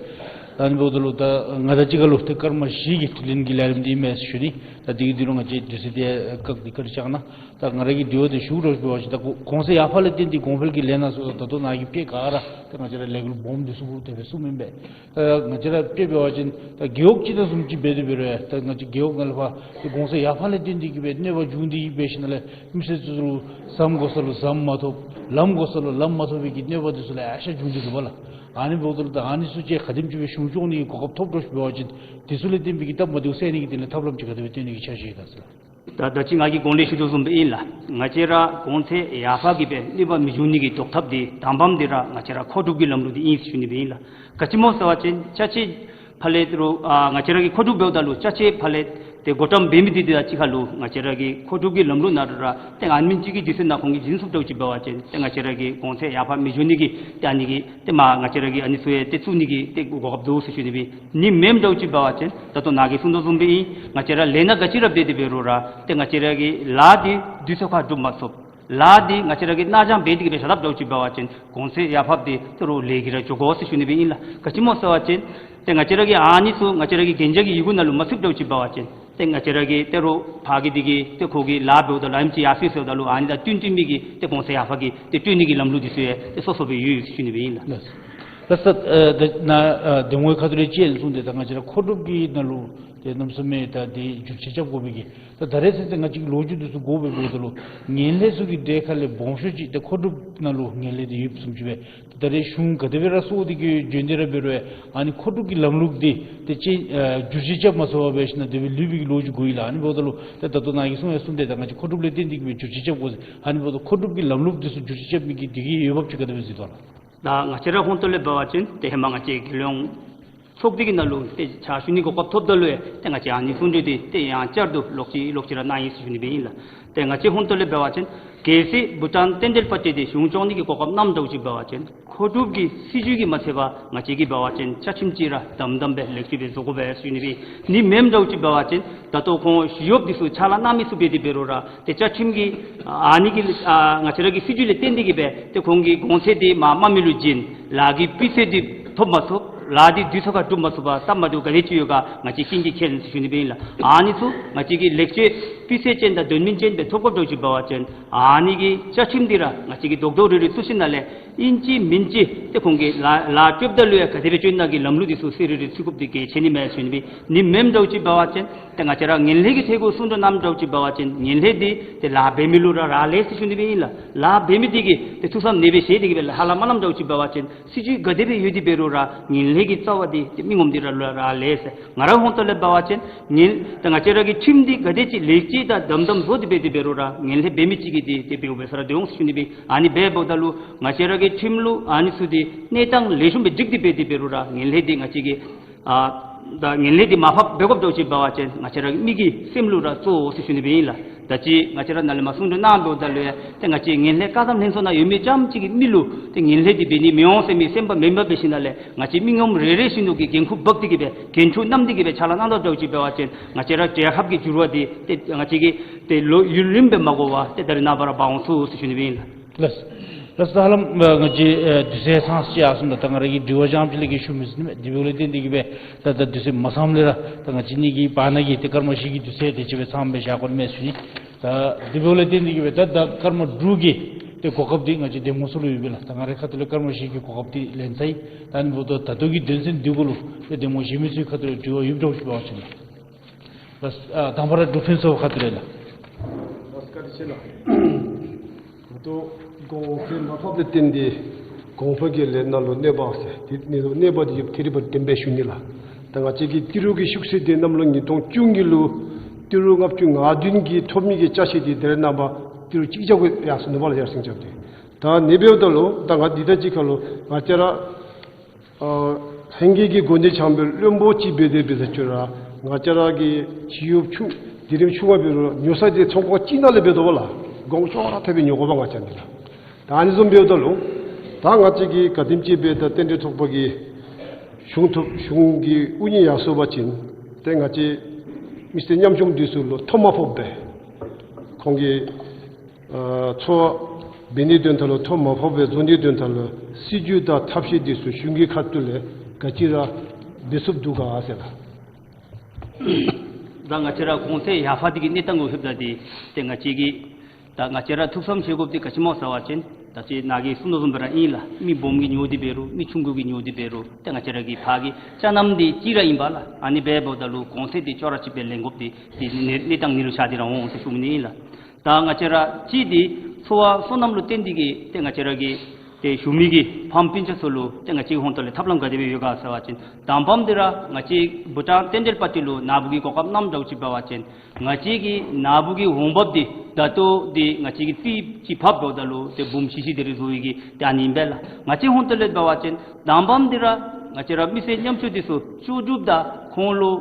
ད་ཨ་ནི་འབདཝ་ད་ལུ་ད་ང་དང་གཅིག་ཁར་ལུ་ཏེ་སྐར་མ་བཞི་གི་དྲི་ལན་གྱི་ལས་རིམ་འདི་ཨིན་མས་ཟེར་ཞུ་ནི། ད་དེ་གི་དུས་ལུ་ང་བཅས་དུས་ཚོད་འདི་བཀག་སྟེ་བཀའ་དྲིན་ཆེ་གནང་། ད་ང་ར་གི་དྲི་བ་འདི་ཞུ་རོགས་ཞུ་བ་ཅིན་ད་གོང་གོང་ཚད་ཡར་ཕར་ལས་བརྟེན་ཏེ་གོང་འཕེལ་གྱི་ལས་སྣ་ཚུ་ད་ལྟོ་ནཱ་གིས་དཔེ་ག་ར་ཏེ་ང་བཅས་ར་ལས་འགུལ་སྦོམ་འདི་ཚུ་གུ་དེ་སྦེ་གསུངམ་ཨིན་པས། ད་ང་བཅས་ར་དཔེ་འབད་བ་ཅིན་ད་རྒེད་འོག་ཅིག་དང་བཟུམ་ཅིག་འབད་དེ་འབད་རུང་ད་ང་བཅས་རྒེད་འོག་ནང་ལས་ཕར་ཏེ་གོང་ཚད་ཡར་ཕར་ལས་བརྟེན་ཏེ་གི་སྦེ་གནོད་པ་འབྱུང་སྟེ་གི་འབད་ཞིནམ་ལས་མི་སེར་ཚུ་ལུ་ཟམ་དགོ་ས་ལུ་ཟམ་མ་ཐོབ། ལམ་དགོ་ས་ལུ་ལམ་མ་ཐོབ་པའི་གི་གནོད་པ་འདི་ཚུ་ལེ་ཤ་འབྱུང་སྟེ་འདུག་པ་ལགས། ཨ་ནི་འབདཝ་ད་ལུ་ད་ཨ་ནི་ཚུ་ཅིག་ག་དེམ་ཅིག་སྦེ་གཞུང་སྐྱོང་ནི་གི་གོ་སྐབས་ཐོབ་འགྱོ་ཞིན་འབད་བ་ཅིན་དེ་ཚུ་ལས་བརྟེན་པའི་གི་སྟབས་མ་བདེཝ་སེལ་ནི་གི་དོན་ལས་ཐབས་ལམ་ཅིག་ག་དེ་སྦེ་སྟོན་ནི་གི་འཆར་གཞི་ཡོད་ག་ཟེར་ལགས། ད་ད་ཅི་ང་གིས་གོང་ལས་ཞུ་དོ་བཟུམ་སྦེ་ཨིན་ལགས། ང་བཅས་ར་གོང་ཚད་ཡར་ཕར་གྱི་སྦེ་གནོད་པ་མི་འབྱུང་ནི་གི་བཟློག་ཐབས་འདི་དང་པམ་འདི་ར་ང་བཅས་ར་མཁོ་སྒྲུབ་ཀྱི་ལམ་ལུགས་འདི་ཨིན་ཟེར་ཞུ་ནི་སྦེ་ཨིན་ལགས། ག་ཅི་སྨོ་ཟེར་བ་ཅིན་ཅ་ཆས་ཕར་ལས་ཏེ་རུང་ཨ་ང་བཅས་ར་གིས་མཁོ་སྒྲུབ་འབདཝ་ད་ལུ་ཅ་ཆས་ཕར་ལས་ཏེ་བགོ་བཀྲམ་འབད་མི་འདི་དང་གཅིག་ཁར་ལུ་ང་བཅས་ར་གི་མཁོ་སྒྲུབ་ཀྱི་ལམ་ལུགས་ནང་ར་ཏེ་ཨ་ནེམ་ཅིག་གི་དུས་ཚོད་ནང་ཁོང་གིས་འཛིན་ཚུགསཔ་འདྲཝ་ཅིག་འབད་བ་ཅིན་ཏེ་ང་བཅས་ར་གི་གོང་ཚད་ཡར་ཕར་མི་འགྱོ་ནི་གི་ཏེ་ཨ་ནི་གི་ཏེ་མ་ང་བཅས་ར་གིས་ཨ་ནི་ཚུ་ཡང་ཏེ་བཙུགས་ནི་གི་ཏེ་གོ་སྐབས་འདུག་ཟེར་ཞུ་ནི་སྦེ་ཨིན། ཨ་ནི་མེནམ་འདྲཝ་ཅིག་འབད་བ་ཅིན་ད་ལྟོ་ནཱ་གིས་གསུངས་དོ་བཟུམ་སྦེ་ཨིན། ང་བཅས་ར་ལས་སྣ་ག་ཅི་ར་འབད་དེ་འབད་རུང་ར་ཏེ་ང་བཅས་ར་གི་ལཱ་འདི་དུས་ཚོད་ཁར་སྒྲུབ་མ་ཚུགས། ལཱ་འདི་ང་བཅས་ར་གིས་སྣ་སྦྱང་འབད་དེ་གི་སྦེ་བཞག་དཔ་འདྲཝ་ཅིག་འབད་བ་ཅིན་གོང་ཚད་ཡར་ཕར་འདི་ཏེ་རུང་ལས་ཀྱི་ར་འགྱོ་དགོ་ཟེར་ཞུ་ནི་སྦེ་ཨིན་ལགས། ག་ཅི་སྨོ་ཟེར་བ་ཅིན་ཏེ་ང་བཅས་ར་གི་ཨ་ནི་ཚུ་ང་བཅས་ར་གི་གན་རྒྱ་གི་ཡི་གུ་ནང་ལུ་མ་ཚུདཔ་འདྲཝ་ཅིག་འབད་བ་ཅིན་ཏེ་ང་བཅས་ར་གིས་ཏེ་རུང་ཕར་གྱི་འདི་གིས་ཏེ་ཁོ་གིས་ལཱ་འབདཝ་ད་ལུ་ཨ་ནེམ་ཅིག་ཡར་སོང་ཡི་ཟེརཝ་ད་ལུ་ཨ་ནི་དང་བསྟུན་བསྟུན་མི་གི་ཏེ་གོང་ཚད་ཡར་ཕར་གྱི་ཏེ་སྤྲོད་ནི་གི་ལམ་ལུགས་འདི་ཚུ་ཡང་ཏེ་སོ་སོ་སྦེ་ཡོད་ཟེར་ཞུ་ནི་སྦེ་ཨིན་ལགས། ལགས། ལགས་སོ། ཨ་ད་ནཱ་ཨ་གདམ་ངོའི་ཁ་ཐུག་ལས་ཅིག་གསུངས་ཏེ་ད་ང་བཅས་ར་མཁོ་སྒྲུབ་ཀྱི་ནང་ལུ་ཏེ་གནམ་མེད་ས་མེད་ད་འདི་བསྒྱུར་བཅོས་རྐྱབ་དགོ་པའི་གི་ད་ད་རེས་ཚུན་ཚོད་ང་བཅས་ཀྱིས་ལོ་རྒྱུས་འདི་ཚུ་གོ་བའི་འབདཝ་ད་ལུ་ངན་ལྷད་ཚུ་གི་གྲས་ཁ་ལས་སྦོམ་ཤོས་ཅིག་ཏེ་མཁོ་སྒྲུབ་ནང་ལུ་ངན་ལྷད་འདི་ཡོདཔ་བཟུམ་ཅིག་སྦེ། ད་རེས་གཞུང་ག་དེ་སྦེ་ར་བསུབ་སྟེ་གི་བྱོན་ཏེ་ར་འབད་རུང་ཨ་ནི་མཁོ་སྒྲུབ་ཀྱི་ལམ་ལུགས་འདི་ཏེ་ཅིག་ཨ་བསྒྱུར་བཅོས་རྐྱབ་མ་ཚུགས་པར་འབད་ཞིན་ན་དེ་སྦེ་ལུས་པའི་གི་ལོ་རྒྱུས་གོ་ཡི་ལགས། ཨ་ནི་འབདཝ་ད་ལུ་ད་ད་ལྟོ་ནཱ་གིས་གསུངས་ཡང་གསུངས་ཏེ་ད་ང་བཅས་མཁོ་སྒྲུབ་ལས་བརྟེན་ཏེ་གི་སྦེ་བསྒྱུར་བཅོས་རྐྱབ་དགོ་ཟེར། ཨ་ནི་འབདཝ་ད་མཁོ་སྒྲུབ་ཀྱི་ལམ་ལུགས་འདི་ཚུ་བསྒྱུར་བཅོས་རྐྱབ་མི་གི་འདི་གི་འོས་འབབ་ཅིག་ག་དེ་སྦེ་གཟིགས་དོ་ལགས། ད་ང་བཅས་ར་ཧོང་ཏོ་ལས་འབད་བ་ཅིན་ཏེ་ཧེ་མ་ང་བཅས་རྒྱལ་ཡོངས་ཚོགས་སྡེ་གི་ནང་ལུ་ཏེ་ཕྱག་ཞུ་ནི་གོ་སྐབས་ཐོབ་ད་ལུ་ཡང་ཏེ་ང་བཅས་ཨ་ནི་གསུང་གྲོས་འདི་ཏེ་ཡང་བསྐྱར་དུ་ལོག་ཅི་ལོག་ཅི་ར་གནང་ཡི་ཟེར་ཞུ་ནི་སྦེ་ཨིན་ལགས། ཏེ་ང་བཅས་ཧོང་ཏོ་ལས་འབད་བ་ཅིན་གལ་སྲིད་བྷུ་ཊཱན་རྟེན་འབྲེལ་པར་ཏེ་འདི་གཞུང་སྐྱོང་ནི་གི་གོ་སྐབས་གནངམ་འདྲཝ་ཅིག་འབད་བ་ཅིན་མཁོ་སྒྲུབ་ཀྱི་སྲིད་བྱུས་ཀྱིས་མ་ཚད་པར་ང་བཅས་ཀྱིས་འབད་བ་ཅིན་བཅའ་ཁྲིམས་ཅིག་ར་དམ་དམ་སྦེ་ལེགས་བཅོས་སྦེ་བཟོ་དགོ་པས་ཟེར་ཞུ་ནི་སྦེ་ཨིན། ཨ་ནི་མེནམ་འདྲཝ་ཅིག་འབད་བ་ཅིན་ད་ལྟོ་ཁོང་ཞི་གཡོགཔ་འདི་ཚུ་ཕྱག་ལཱ་གནང་མི་ཚུ་འབད་དེ་འབད་རུང་ར་ཏེ་བཅའ་ཁྲིམས་ཀྱི་ཨ་ནི་གི་ཨ་ང་བཅས་ར་གི་སྲིད་བྱུས་ལས་བརྟེན་ཏེ་གི་སྦེ་ཏེ་ཁོང་གི་གོང་ཚད་འདི་མར་དམའ་མི་ལུ་བྱིན། ལཱ་གི་སྤུས་ཚད་འདི་ཐོབ་མ་ཚུགས། ལཱ་འདི་དུས་ཚོད་ཁར་སྒྲུབ་མ་ཚུགས་པར་སྟབས་མ་བདེཝ་ག་དེ་ཅིག་ཡོད་ག་ང་བཅས་ཀུན་གྱིས་མཁྱེན་ཟེར་ཞུ་ནི་སྦེ་ཨིན་ལགས། ཨ་ནི་ཚུ་ང་བཅས་ཀྱིས་ལེགས་བཅོས་སྤུས་ཚད་ཅན་དང་དོན་སྨིན་ཅན་སྦེ་ཐོབ་དགོཔ་འདྲཝ་ཅིག་འབད་བ་ཅིན་ཨ་ནི་གི་བཅའ་ཁྲིམས་འདི་ར་ང་བཅས་ཀྱིས་རྡོག་རྡོག་རིལ་རིལ་བཙུགས་ཞིནམ་ལས་ཨིན་ཅི་མིན་ཅི་ཏེ་ཁོང་གིས་ལཱ་ལཱ་རྐྱབ་ད་ལུ་ཡང་ག་དེ་སྦེ་བྱོན་ནི་གི་ལམ་ལུགས་འདི་ཚུ་གསལ་རི་རི་ཚུད་དགོཔ་འདི་གལ་ཆེ་ནི་མས་ཟེར་ཞུ་ནི་སྦེ་ཨིན། ཨ་ནི་མེནམ་འདྲཝ་ཅིག་འབད་བ་ཅིན་ཏེ་ང་བཅས་ར་ངན་ལྷད་ཀྱི་ཐད་ཁར་གསུང་གྲོས་གནངམ་འདྲཝ་ཅིག་འབད་བ་ཅིན་ངན་ལྷད་འདི་ཏེ་ལཱ་འབད་མི་ལུ་ར་རག་ལས་ཟེར་ཞུ་ནི་སྦེ་ཨིན་ལགས། ལཱ་འབད་མི་འདི་གིས་ཏེ་ཐུགས་བསམ་ཨ་ནེ་སྦེ་བཞེས་ཏེ་གི་སྦེ་ཧ་ལམ་མ་གནངམ་འདྲཝ་ཅིག་འབད་བ་ཅིན་སྲིད་བྱུས་ག་དེ་སྦེ་ཡོད་དེ་འབད་རུང་ར་ངན་ལྷད་ཀྱི་རྩ་བ་འདི་ཏེ་མི་ངོམ་སྟེ་ར་ལུ་ར་རག་ལས་ཟེར། ང་རའི་ཧོང་ཏོ་ལས་འབད་བ་ཅིན་ངན་ད་ང་བཅས་ར་གི་ཁྲིམས་འདི་ག་དེ་ཅིག་ལེགས་བཅོས་དང་དམ་དམ་བཟོ་སྟེ་འབད་དེ་འབད་རུང་ར་ངན་ལྷད་འབད་མི་ཅིག་གིས་འདི་ཏེ་འབདཝ་འབད་ས་ར་སྡོད་འོང་ཟེར་ཞུ་ནི་སྦེ་ཨིན། ཨ་ནི་འབདཝ་ད་ལུ་ང་བཅས་ར་གི་ཁྲིམས་ལུགས་ཨ་ནི་ཚུ་འདི་གནས་སྟངས་ལེགས་ཤོམ་སྦེ་འགྱིག་སྟེ་འབད་དེ་འབད་རུང་ར་ངན་ལྷད་འདི་ང་བཅས་ཀྱིས་ཨ་ད་ངན་ལྷད་འདི་མར་ཕབ་འབད་དགོཔ་འདྲཝ་ཅིག་འབད་བ་ཅིན་ང་བཅས་ར་གི་མི་གི་སེམས་ལུ་ར་གཙོ་བོ་ཟེར་ཞུ་ནི་སྦེ་ཨིན་ལགས། ད་ཅི་ང་བཅས་ར་ནཱ་ལས་མར་གསུང་གྲོས་གནང་འབདཝ་ད་ལུ་ཡང་ཏེ་ང་བཅས་ངན་ལྷད་བཀག་སྡོམ་ལྷན་ཚོགས་ནང་ཡོད་མི་རྐྱངམ་ཅིག་གི་མི་ལུ་ཏེ་ངན་ལྷད་འདི་འབད་ནི་མི་འོང་ཟེར་མི་སེམས་པ་མེདཔ་འབད་ཞིནམ་ལས་ང་བཅས་མི་ངོམ་རེ་རེ་བཞིན་དུ་གིས་འགན་ཁུར་འབག་སྟེ་གི་སྦེ་འགན་འཁྲི་བསྣམས་ཏེ་གི་སྦེ་ཕྱག་ལཱ་གནང་དོ་འདྲཝ་ཅིག་འབད་བ་ཅིན་ང་བཅས་ར་རྒྱལ་ཁབ་ཀྱི་འགྱུར་བ་འདི་ཏེ་ང་བཅས་ཀྱིས་ཏེ་ལོ་ཡུན་རིངམོ་སྦེ་མ་འགོར་བར་ཏེ་ད་རེས་ནངས་པ་ར་འབག་འོང་ཚུགས་ཟེར་ཞུ་ནི་སྦེ་ཨིན་ལགས། ལགས། ལགས་སོ། ཧ་ལམ་ང་བཅས་ཨེ་དུས་ཚོད་ཚང་ཅི་ཡར་སོང་ད། ད་ང་ར་གིས་དྲི་བ་རྐྱངམ་ཅིག་ལས་ཀྱི་ཞུ་མི་ཚུགས་ནི་མས། དེ་འབདཝ་ལས་བརྟེན་ཏེ་གི་སྦེ་ད་ད་དུས་ཚོད་མ་ཚངམ་ལས་ར་ད་ང་བཅས་གཉིས་ཀྱི་བར་ན་གི་ཏེ་སྐར་མ་བཞི་གི་དུས་ཚོད་དེ་ཅིག་སྦེ་ཚངམ་སྦེ་བཞག་དགོ་ནི་མས་ཟེར་ཞུ་ནི། ད་དེ་འབདཝ་ལས་བརྟེན་ཏེ་གི་སྦེ་ད་ད་སྐར་མ་དྲུག་གི་ཏེ་གོ་སྐབས་འདི་ང་བཅས་གདམ་ངོ་ཚུ་ལུ་ཡོད་པས་ལགས། ད་ང་རའི་ཁ་ཐུག་ལས་སྐར་མ་བཞི་གི་གོ་སྐབས་འདི་ལེན་ཚར་ཡི། ད་ཨ་ནི་འབདཝ་ད་ད་ལྟོ་གི་དོན་ཚན་འདི་གུ་ལུ་ཏེ་གདམ་ངོ་བཞེས་མི་ཚུའི་ཁ་ཐུག་ལས་དྲི་བ་ཡོདཔ་འདྲཝ་ཅིག་འབད་བ་ཅིན་ལགས། ལགས། ཨ་དང་པ་ར་འབྲུག་ཕུན་ཚོགས་ཁ་ཐུག་ལས་ལགས། ལགས་སོ། བཀའ་དྲིན་ཆེ་ལགས། ད་ལྟོ་གོང་ཚད་མར་ཕབ་ལས་བརྟེན་ཏེ་གོང་འཕེལ་གྱི་ལས་སྣ་ལུ་གནོད་པ་ཟེར་དེ་གནོད་པ་འདི་ཡོདཔ་ཐད་རི་བ་བདེན་པའི་ཞུ་ནི་ལགས། ད་ང་བཅས་ཀྱི་ཏི་རུ་གི་ཤུགས་ཚད་འདི་གནམ་ལོ་ཉིས་སྟོང་བཅུ་གཉིས་ལུ་ཏི་རུ་ལྔ་བཅུ་ང་བདུན་གྱི་ཐོབ་མི་གི་ཅ་ཆས་འདི་ད་རེས་ནངས་པ་ཏི་རུ་གཅིག་བརྒྱ་གུ་ཡར་སོང་ནུག་པ་ལགས། ཡར་སེང་རྐྱབ་སྟེ། ད་ཨ་ནི་འབདཝ་ད་ལུ་ད་ང་འདི་དང་གཅིག་ཁར་ལུ་ང་བཅས་ར་ཨ་ལྷན་རྒྱས་ཀྱི་འགོ་འདྲེན་བྱང་བའི་བློན་པོ་ཅིག་འབད་དེ་འབད་ཟེར་ཅི་རུང་ར་ང་བཅས་ར་གི་སྤྱི་གཡོགཔ་ཆུང་དེ་རིམ་ཆུང་བ་འབད་རུང་ཉོ་ས་འདི་ཚོང་ཁང་ཅིག་ནང་ལས་འབད་དོ་བ་ལགས། གོང་ཤོས་ར་ཐོབ་པའི་ཉོ་དགོ་པ་ང་བཅས་འདི་ལགས། ད་ཨ་ནི་བཟུམ་འབདཝ་ད་ལུ་ད་ང་བཅས་ཀྱིས་ག་དེམ་ཅིག་སྦེ་ད་རྟེན་འབྲེལ་ཚོགས་པ་གི་ གཞུང་ཐོབ་གཞུང་གི་དབུ་བརྙེས་ཡར་སོང་པ་ཅིན་ཏེ་ང་བཅས་མི་སེར་ཉམ་ཆུང་འདི་ཚུ་ལུ་ཐོ་མ་ཕོགཔ་སྦེ་ཁོང་གི་ཨ་འཚོ་བ་འབད་ནིའི་དོན་དག་ལུ་ཐོ་མ་ཕོགཔ་སྦེ་བཟོ་ནིའི་དོན་དག་ལུ་སྲིད་བྱུས་དང་ཐབས་ཤེས་འདི་ཚུ་གཞུང་གི་ཁ་ཐུག་ལས་ག་ཅི་ར་འབད་ཚུགསཔ་འདུག་ག་ཟེར་ལགས། ད་ང་བཅས་ར་གོང་ཚད་ཡར་འཕར་འདི་གི་གནས་སྟངས་གུ་ལྷོདཔ་ད་འདི་ཏེ་ང་བཅས་ཀྱིས་ད་ང་བཅས་ར་ཐུགས་བསམ་བཞེས་དགོཔ་འདི་ག་ཅི་སྨོ་ཟེར་བ་ཅིན་ད་ཅི་ནཱ་གིས་གསུངས་དོ་བཟུམ་སྦེ་ར་ཨིན་ལགས། མི་སྦོམ་གིས་ཉོ་སྟེ་འབད་རུང་མི་ཆུང་ཀུ་གིས་ཉོ་སྟེ་འབད་རུང་ཏེ་ང་བཅས་ར་གི་ཕར་གྱི་ཅ་རྣམ་འདི་གཅིག་ར་ཨིན་པས་ལགས། ཨ་ནི་འབདཝ་ད་ལུ་གོང་ཚད་འདི་ཅོག་ར་གཅིག་སྦེ་ལེན་དགོཔ་འདི་འདི་གནས་གནས་སྟངས་ནི་ལུ་ཤར་ཏེ་ར་འོང་ཟེར་ཞུ་ནི་ཨིན་ལགས། ད་ང་བཅས་ར་གཅིག་འདི་འཚོ་བ་སོ་ནམ་ལུ་བརྟེན་ཏེ་གིས་ཏེ་ང་བཅས་ར་གི་ཏེ་བཞུགས་མི་གི་ཕམ་སྤུན་ཆ་ཚུ་ལུ་ཏེ་ང་བཅས་ཧོང་ཏོ་ལས་ཐབས་ལམ་ག་དེ་སྦེ་ཡོད་ག་ཟེར་བ་ཅིན་དང་པམ་འདི་ར་ང་བཅས་བྷུ་ཊཱན་ཏན་ཏན་པར་ཊི་ལུ་ནཱ་བུ་གི་གོ་སྐབས་གནངམ་འདྲཝ་ཅིག་འབད་བ་ཅིན་ང་བཅས་ཀྱི་ནཱ་བུ་གི་འོང་འབབ་འདི་ད་ལྟོ་འདི་ང་བཅས་ཀྱིས་རྩིས་ཅིག་ཕབ་འབདཝ་ད་ལུ་ཏེ་འབུམ་བཞི་བཞི་དེ་རེ་བཟོ་ཡི་གི་ཏེ་ཨ་ནི་ཨིན་པས་ལགས། ང་བཅས་ཧོང་ཏོ་ལས་འབད་བ་ཅིན་དང་པམ་འདི་ར་ང་བཅས་ར་མི་སེར་ཉམ་ཆུང་འདི་ཚུ་ལྕོགས་གྲུབ་དང་ཁོང་ལུ་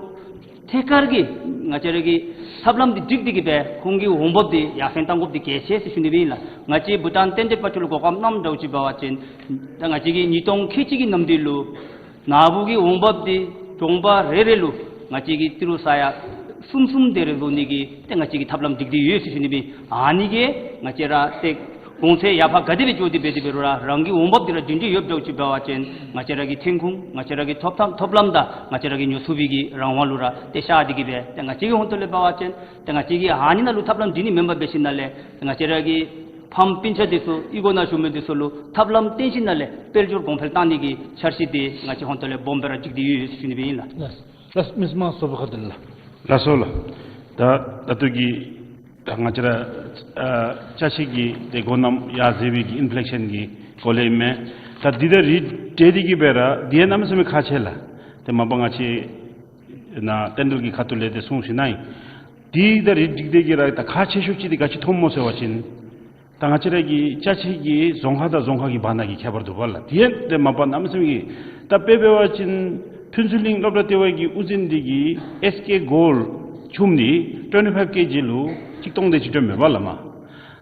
ཐད་ཀར་གྱི་ང་བཅས་ར་གི་ཐབས་ལམ་འདི་སྒྲིག་སྟེ་གིས་སྦེ་ཁོང་གི་འོང་འབབ་འདི་ཡར་སེང་གཏང་དགོཔ་འདི་གལ་ཆེ་ཟེར་ཞུ་ནི་སྦེ་ཨིན་ལགས། ང་བཅས་བྷུ་ཊཱན་ཏན་ཏན་པར་ཊི་ལུ་གོ་སྐབས་གནངམ་འདྲཝ་ཅིག་འབད་བ་ཅིན་ད་ང་བཅས་ཀྱིས་ཉིས་སྟོང་ཁལ་གཅིག་གི་ནམ་དུས་ལུ་ནཱ་བུ་གི་འོང་འབབ་འདི་གྲོང་པ་རེ་རེ་ལུ་ང་བཅས་ཀྱིས་ཏི་རུ་ས་ཡ་གསུམ་གསུམ་དེ་རེ་བཟོ་ནི་གི་ཏེ་ང་བཅས་ཀྱིས་ཐབས་ལམ་སྒྲིག་སྟེ་ཡོད་ཟེར་ཞུ་ནི་སྦེ། ཨ་ནི་གིས་ང་བཅས་ར་ཏེ་གོང་ཚད་ཡར་འཕར་ག་དེ་སྦེ་འགྱོ་སྟེ་འབད་དེ་འབད་རུང་ར་རང་གི་འོང་འབབ་འདི་ར་སྒྲིང་སྒྲི་ཡོདཔ་འདྲཝ་ཅིག་འབད་བ་ཅིན་ང་བཅས་ར་གི་ཐོན་ཁུངས་ང་བཅས་ར་གི་ཐོབ་ཐང་ཐོབ་ལམ་དང་ང་བཅས་ར་གིས་ཉོ་ཚུགས་པའི་གི་རང་དབང་ལུ་ར་ཏེ་ཤར་ཏེ་གིས་སྦེ་ཏེ་ང་བཅས་ཀྱི་ཧོང་ཏོ་ལས་འབད་བ་ཅིན་ཏེ་ང་བཅས་ཀྱིས་ཨ་ནི་ནང་ལུ་ཐབས་ལམ་སྒྲིག་ནི་མེན་པར་འབད་ཞིནམ་ལས་ཏེ་ང་བཅས་ར་གི་ཕམ་སྤུན་ཆ་འདི་ཚུ་གཡུས་སྒོ་ནང་བཞུགས་མི་འདི་ཚུ་ལུ་ཐབས་ལམ་བསྟན་ཞིནམ་ལས་དཔལ་འབྱོར་གོང་འཕེལ་གཏང་ནི་གི་འཆར་གཞི་འདི་ང་བཅས་ཧོང་ཏོ་ལས་སྦོམ་སྦེ་ར་སྒྲིག་སྟེ་ཡོད་ཟེར་ཞུ་ནི་སྦེ་ཨིན་ལགས། ལགས་ལགས། མི་སེར་དམངས་གཙོ་ཚོགས་པ་ཁ་ཐུག་ལས། ལགས་སོ་ལགས། ད་ད་ལྟོ་གི་ད་ང་བཅས་ར་ཨ་ཅ་ཆས་ཀྱི་ཏེ་འགོ་དང་པ་ཡར་འཛེགས་པའི་གི་ཨིན་ཕི་ལེག་ཤཱན་གྱི་སྐོར་ལས་མས། ད་འདི་དང་རིགས་བསྒྲེས་ཏེ་གིས་སྦེ་ར་འདི་ཡང་གནམ་མེད་ས་མེད་ཁག་ཆེ་ལགས། ཏེ་མ་པ་ང་བཅས་ནཱ་ཏན་ཏན་གྱི་ཁ་ཐུག་ལས་ཏེ་གསུངས་ཞིནམ་ལས་འདི་དང་རིགས་བསྒྲེས་ཏེ་གིས་ར་ད་ཁག་ཆེ་ཤོས་ཅིག་འདི་ག་ཅི་མཐོངམ་སྨོ་ཟེར་བ་ཅིན་ད་ང་བཅས་ར་གི་ཅ་ཆས་ཀྱི་རྫོང་ཁག་དང་རྫོང་ཁག་གི་བར་ན་གི་ཁྱད་པར་འདུག་པ་ལགས། དེ་ཡང་ཏེ་མ་པ་གནམ་མེད་ས་མེད་ཀྱི་ད་དཔེ་འབད་བ་ཅིན་ཕུན་ཚོགས་གླིང་སློབ་གྲྭ་ལྟེ་བ་གི་དབུ་འཛིན་འདི་གིས་ཨེས་ཀེ་གོལཌ་བཙུགས་ནི་ཊུ་ཝེན་ཊི་ཕའིབ་ཀེ་ཇི་ལུ་གཅིག་སྟོང་དེ་ཅིག་སྤྲོད་མས་པ་ལགས་མ།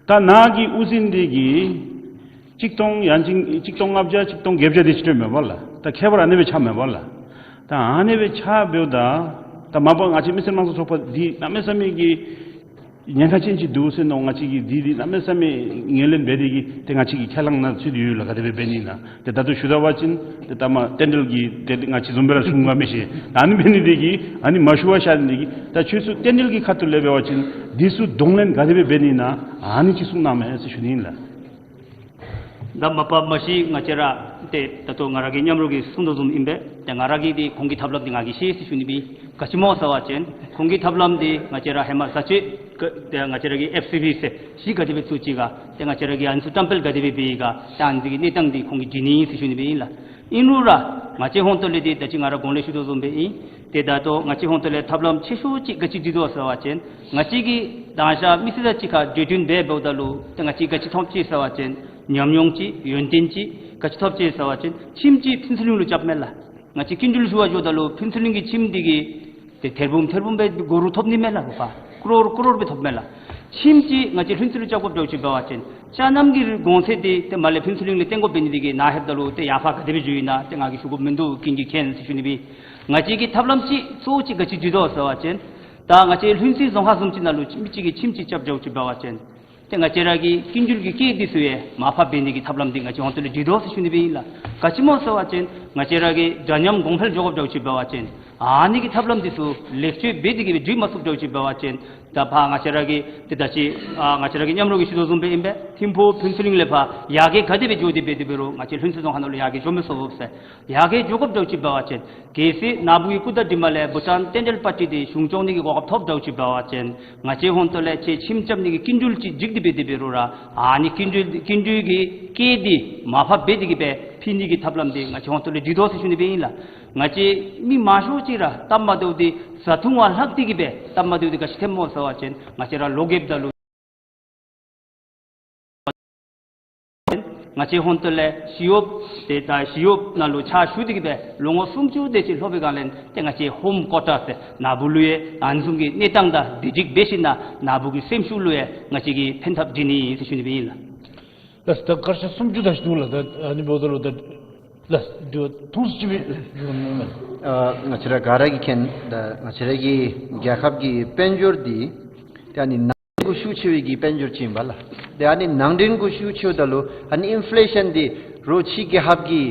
ད་ནཱ་གི་དབུ་འཛིན་འདི་གིས་གཅིག་སྟོང་ཡང་ཅིན་གཅིག་སྟོང་ལྔ་བརྒྱ་གཅིག་སྟོང་བརྒྱད་བརྒྱ་དེ་ཅིག་སྤྲོད་མས་པ་ལགས། ད་ཁྱད་པར་ཨ་ནི་སྦེ་ཆགས་མས་པ་ལགས། ད་ཨ་ནི་སྦེ་ཆགས་འབདཝ་ད་ད་མ་པ་ང་བཅས་མི་སེར་དམངས་གཙོ་ཚོགས་པ་འདི་གནམ་མེད་ས་མེད་ཀྱི་ཉེན་ཁ་ཅན་ཅིག་འདུག་ཟེར་མནོ། ང་བཅས་ཀྱིས་འདི་འདི་གནམ་མེད་ས་མེད་ངོས་ལེན་འབད་དེ་གིས་ཏེ་ང་བཅས་ཀྱི་ཁས་བླངས་ནང་ཚུད་དེ་ཡོད་ལགས། ག་དེ་སྦེ་འབད་ནི་ན་ཏེ་ད་ལྟོ་ཞུ་ད་པ་ཅིན་ཏེ་ད་མ་ཏན་ཏན་གྱིས་ཏེ་ང་བཅས་བཟུམ་སྦེ་ར་གསུང་ག་མི་ཤེས། ད་ཨ་ནི་འབད་ནི་དེ་གིས་ཨ་ནི་མ་ཞུ་བར་བཞག་ནི་དེ་གིས་ད་ཁྱོད་ཚུ་ཏན་ཏན་གྱི་ཁ་ཐུག་ལས་འབད་བ་ཅིན་འདི་ཚུ་གདོང་ལེན་ག་དེ་སྦེ་འབད་ནི་ན་ཨ་ནི་ཅིག་གསུང་གནང་མས་ཟེར་ཞུ་ནི་ཨིན་ལགས། ད་མ་པ་མ་གཞི་ང་བཅས་ར་ཏེ་ད་ལྟོ་ང་ར་གི་མཉམ་རོགས་ཀྱིས་གསུངས་དོ་བཟུམ་ཨིན་པས། ཏེ་ང་ར་གིས་ཏེ་ཁོང་གི་ཐབས་ལམ་འདི་ང་གིས་ཤེས་ཟེར་ཞུ་ནི་སྦེ། ག་ཅི་སྨོ་ཟེར་བ་ཅིན་ཁོང་གི་ཐབས་ལམ་འདི་ང་བཅས་ར་ཧེ་མ་བཟའ་སྤྱོད་ཀ་ཏེ་ང་བཅས་ར་གི་ཨེཕ་སི་བི་ཟེར་གཞི་ག་དེ་སྦེ་བཙུགས་ཅི་ག་ཏེ་ང་བཅས་ར་གི་ཨ་ནི་ཚུ་བཀྲམ་སྤེལ་ག་དེ་སྦེ་འབད་ཡི་ག་ཏེ་ཨ་ནི་འདི་གི་གནས་སྟངས་འདི་ཁོང་གིས་སྒྲིག་ནི་ཨིན་ཟེར་ཞུ་ནི་སྦེ་ཨིན་ལགས། ཨིན་རུང་ར་ང་བཅས་ཧོང་ཏོ་ལས་འདི་ད་ཅི་ང་ར་གོང་ལས་ཞུ་དོ་བཟུམ་སྦེ་ཨིན། ཏེ་ད་ལྟོ་ང་བཅས་ཧོང་ཏོ་ལས་ཐབས་ལམ་ཆེ་ཤོས་ཅིག་ག་ཅི་སྒྲིག་དོ་ཟེར་བ་ཅིན་ང་བཅས་ཀྱིས་དང་ཞག་མི་སེར་དང་གཅིག་ཁར་གྲོས་བསྟུན་འབད་འབདཝ་ད་ལུ་ཏེ་ང་བཅས་ག་ཅི་ཐོབ་ཅི་ཟེར་བ་ཅིན་ཉམས་མྱོང་ཅིག་ཡོན་ཏན་ཅིག་ག་ཅི་ཐོབ་ཅི་ཟེར་བ་ཅིན་ཁྱིམ་ཅིག་ཕུན་ཚོགས་གླིང་ལུ་རྐྱབ་མས་ལགས། ང་བཅས་སྐྱིན་འགྲུལ་ཞུ་བར་འགྱོཝ་ད་ལུ་ཕུན་ཚོགས་གླིང་གི་ཁྱིམ་འདི་གིས་ཏེ་ཐེར་འབུམ་ཐེར་འབུམ་སྦེ་སྒོར་རུ་ཐོབ་ནི་མས་ལགས། ཧོ་པ་ཀོ་རོར་ཀོ་རོར་སྦེ་ཐོབ་མས་ལགས། ཁྱིམ་ཅིག་ང་བཅས་ལྷུན་རྩེ་ལུ་རྐྱབ་དགོཔ་འདྲཝ་ཅིག་འབད་བ་ཅིན་ཅ་རྣམ་གྱི་གོང་ཚད་འདི་ཏེ་མར་ལས་ཕུན་ཚོགས་གླིང་ལས་བཏོན་དགོཔ་འབད་ནི་འདི་གིས་ནཱ་ལྷོདཔ་ད་ལུ་ཏེ་ཡར་འཕར་ག་དེ་སྦེ་འགྱོ་ཡི་ན་ཏེ་ང་གིས་ཞུ་དགོཔ་མིན་འདུག། ཀུན་གྱིས་མཁྱེན་ཟེར་ཞུ་ནི་སྦེ། ང་བཅས་ཀྱི་ཐབས་ལམ་ཅིག་གཙོ་བོ་ཅིག་ག་ཅི་སྒྲིག་དོ་ཟེར་བ་ཅིན་ད་ང་བཅས་ལྷུན་རྩེ་རྫོང་ཁག་བཟུམ་ཅིག་ནང་ལུ་མི་གཅིག་གིས་ཁྱིམ་ཅིག་རྐྱབ་འགྱོཝ་ཅིག་འབད་བ་ཅིན་ཏེ་ང་བཅས་ར་གི་སྐྱིན་འགྲུལ་གྱི་སྐྱེད་འདི་ཚུ་ཡང་མར་འཕར་འབད་ནི་གི་ཐབས་ལམ་འདི་ང་བཅས་ཧོང་ཏོ་ལས་སྒྲིག་དོ་ཟེར་ཞུ་ནི་སྦེ་ཨིན་ལགས། ག་ཅི་སྨོ་ཟེར་བ་ཅིན་ང་བཅས་ར་གི་འདྲ་མཉམ་གོང་འཕེལ་འགྱོ་དགོཔ་འདྲཝ་ཅིག་འབད་བ་ཅིན་ཨ་ནི་གི་ཐབས་ལམ་འདི་ཚུ་ལེགས་བཅོས་འབད་དེ་གིས་སྦེ་སྒྲིག་མ་ཚུགསཔ་འདྲཝ་ཅིག་འབད་བ་ཅིན་ད་ཕར་ང་བཅས་ར་གི་ཏེ་ད་ཅི་ཨ་ང་བཅས་ར་གི་མཉམ་རོགས་ཀྱིས་ཞུ་དོ་བཟུམ་སྦེ་ཨིན་པས། ཐིམ་ཕུག་ཕུན་ཚོགས་གླིང་ལས་ཕར་ཡར་རྒྱས་ག་དེ་སྦེ་འགྱོ་སྟེ་འབད་དེ་འབད་རུང་ང་བཅས་ལྷུན་རྩེ་རྫོང་ཁག་ནང་ལུ་ཡར་རྒྱས་འགྱོ་མི་ཚུགས་ཟེར། ཡར་རྒྱས་འགྱོ་དགོཔ་འདྲཝ་ཅིག་འབད་བ་ཅིན་གལ་སྲིད་ནཱ་བུ་གི་སྐུ་ཟླ་འབྲིང་པ་ལས་བྷུ་ཊཱན་ཏན་ཏན་པར་ཊི་འདི་གཞུང་སྐྱོང་ནི་གི་གོ་སྐབས་ཐོབ་འདྲཝ་ཅིག་འབད་བ་ཅིན་ང་བཅས་ཧོང་ཏོ་ལས་ཁྱེད་ཁྱིམ་རྐྱབ་ནི་གི་སྐྱིན་འགྲུལ་ཅིག་འཇིག་སྟེ་འབད་དེ་འབད་རུང་ར་ཨ་ནི་སྐྱིན་འགྲུལ་སྐྱིན་འགྲུལ་གྱི་སྐྱེད་འདི་མར་འཕར་འབད་དེ་གིས་སྦེ་ཕུལ་ནི་གི་ཐབས་ལམ་འདི་ང་བཅས་ཧོང་ཏོ་ལས་སྒྲིག་དོ་ཟེར་ཞུ་ནི་སྦེ་ཨིན་ལགས། ང་བཅས་མི་མང་ཤོས་ཅིག་ར་སྟབས་མ་བདེཝ་འདི་བཟའ་འཐུང་བ་ལྷག་སྟེ་གིས་སྦེ་སྟབས་མ་བདེཝ་འདི་ག་ཅི་ཐོནམ་སྨོ་ཟེར་བ་ཅིན་ང་བཅས་ར་ལོ་རྒསཔ་ད་ལུ་ང་བཅས་ཧོང་ཏོ་ལས་ཞི་གཡོགཔ་ཏེ་ད་ཞི་གཡོགཔ་ནང་ལུ་ཕྱག་ཞུ་སྟེ་གིས་སྦེ་ལོ་ངོ་སུམ་ཅུ་དེ་ཅིག་ལྷོད་པའི་སྒང་ལས་ཏེ་ང་བཅས་ཧོམ་ཀོ་ཊར་ཟེར་ནཱ་བུ་ལུ་ཡང་ཨ་ནི་བཟུམ་གྱི་གནས་སྟངས་དང་བདེ་སྐྱིད་འབད་ཞིནམ་ལས་ནཱ་བུ་གི་སེམས་ཤུགས་ལུ་ཡང་ང་བཅས་ཀྱིས་ཕན་ཐབས་སྒྲིག་ནི་ཨིན་ཟེར་ཞུ་ནི་སྦེ་ཨིན་ལགས། ལགས་ད་སྐར་ཆ་སུམ་ཅུ་ད་ཅིག་འདུག་ལགས། ད་ཨ་ནི་འབདཝ་ད་ལུ་ད་ ལགས། དུས་ཐུང་ཅིག་སྦེ་ཞུ་ནི་མས། ཨ་ང་བཅས་ར་ག་ར་གིས་མཁྱེན། ད་ང་བཅས་ར་གི་རྒྱལ་ཁབ་ཀྱི་དཔལ་འབྱོར་འདི་ཏེ་ཨ་ནི་ནང་འདྲེན་གུ་ཤུགས་ཆེ་བའི་གི་དཔལ་འབྱོར་ཅིག་ཨིན་པས་ལགས། ཏེ་ཨ་ནི་ནང་འདྲེན་གུ་ཤུགས་ཆེཝ་ད་ལུ་ཨ་ནི་ཨིན་ཕི་ལེ་ཤཱན་འདི་རོགས་ཕྱི་རྒྱལ་ཁབ་ཀྱི་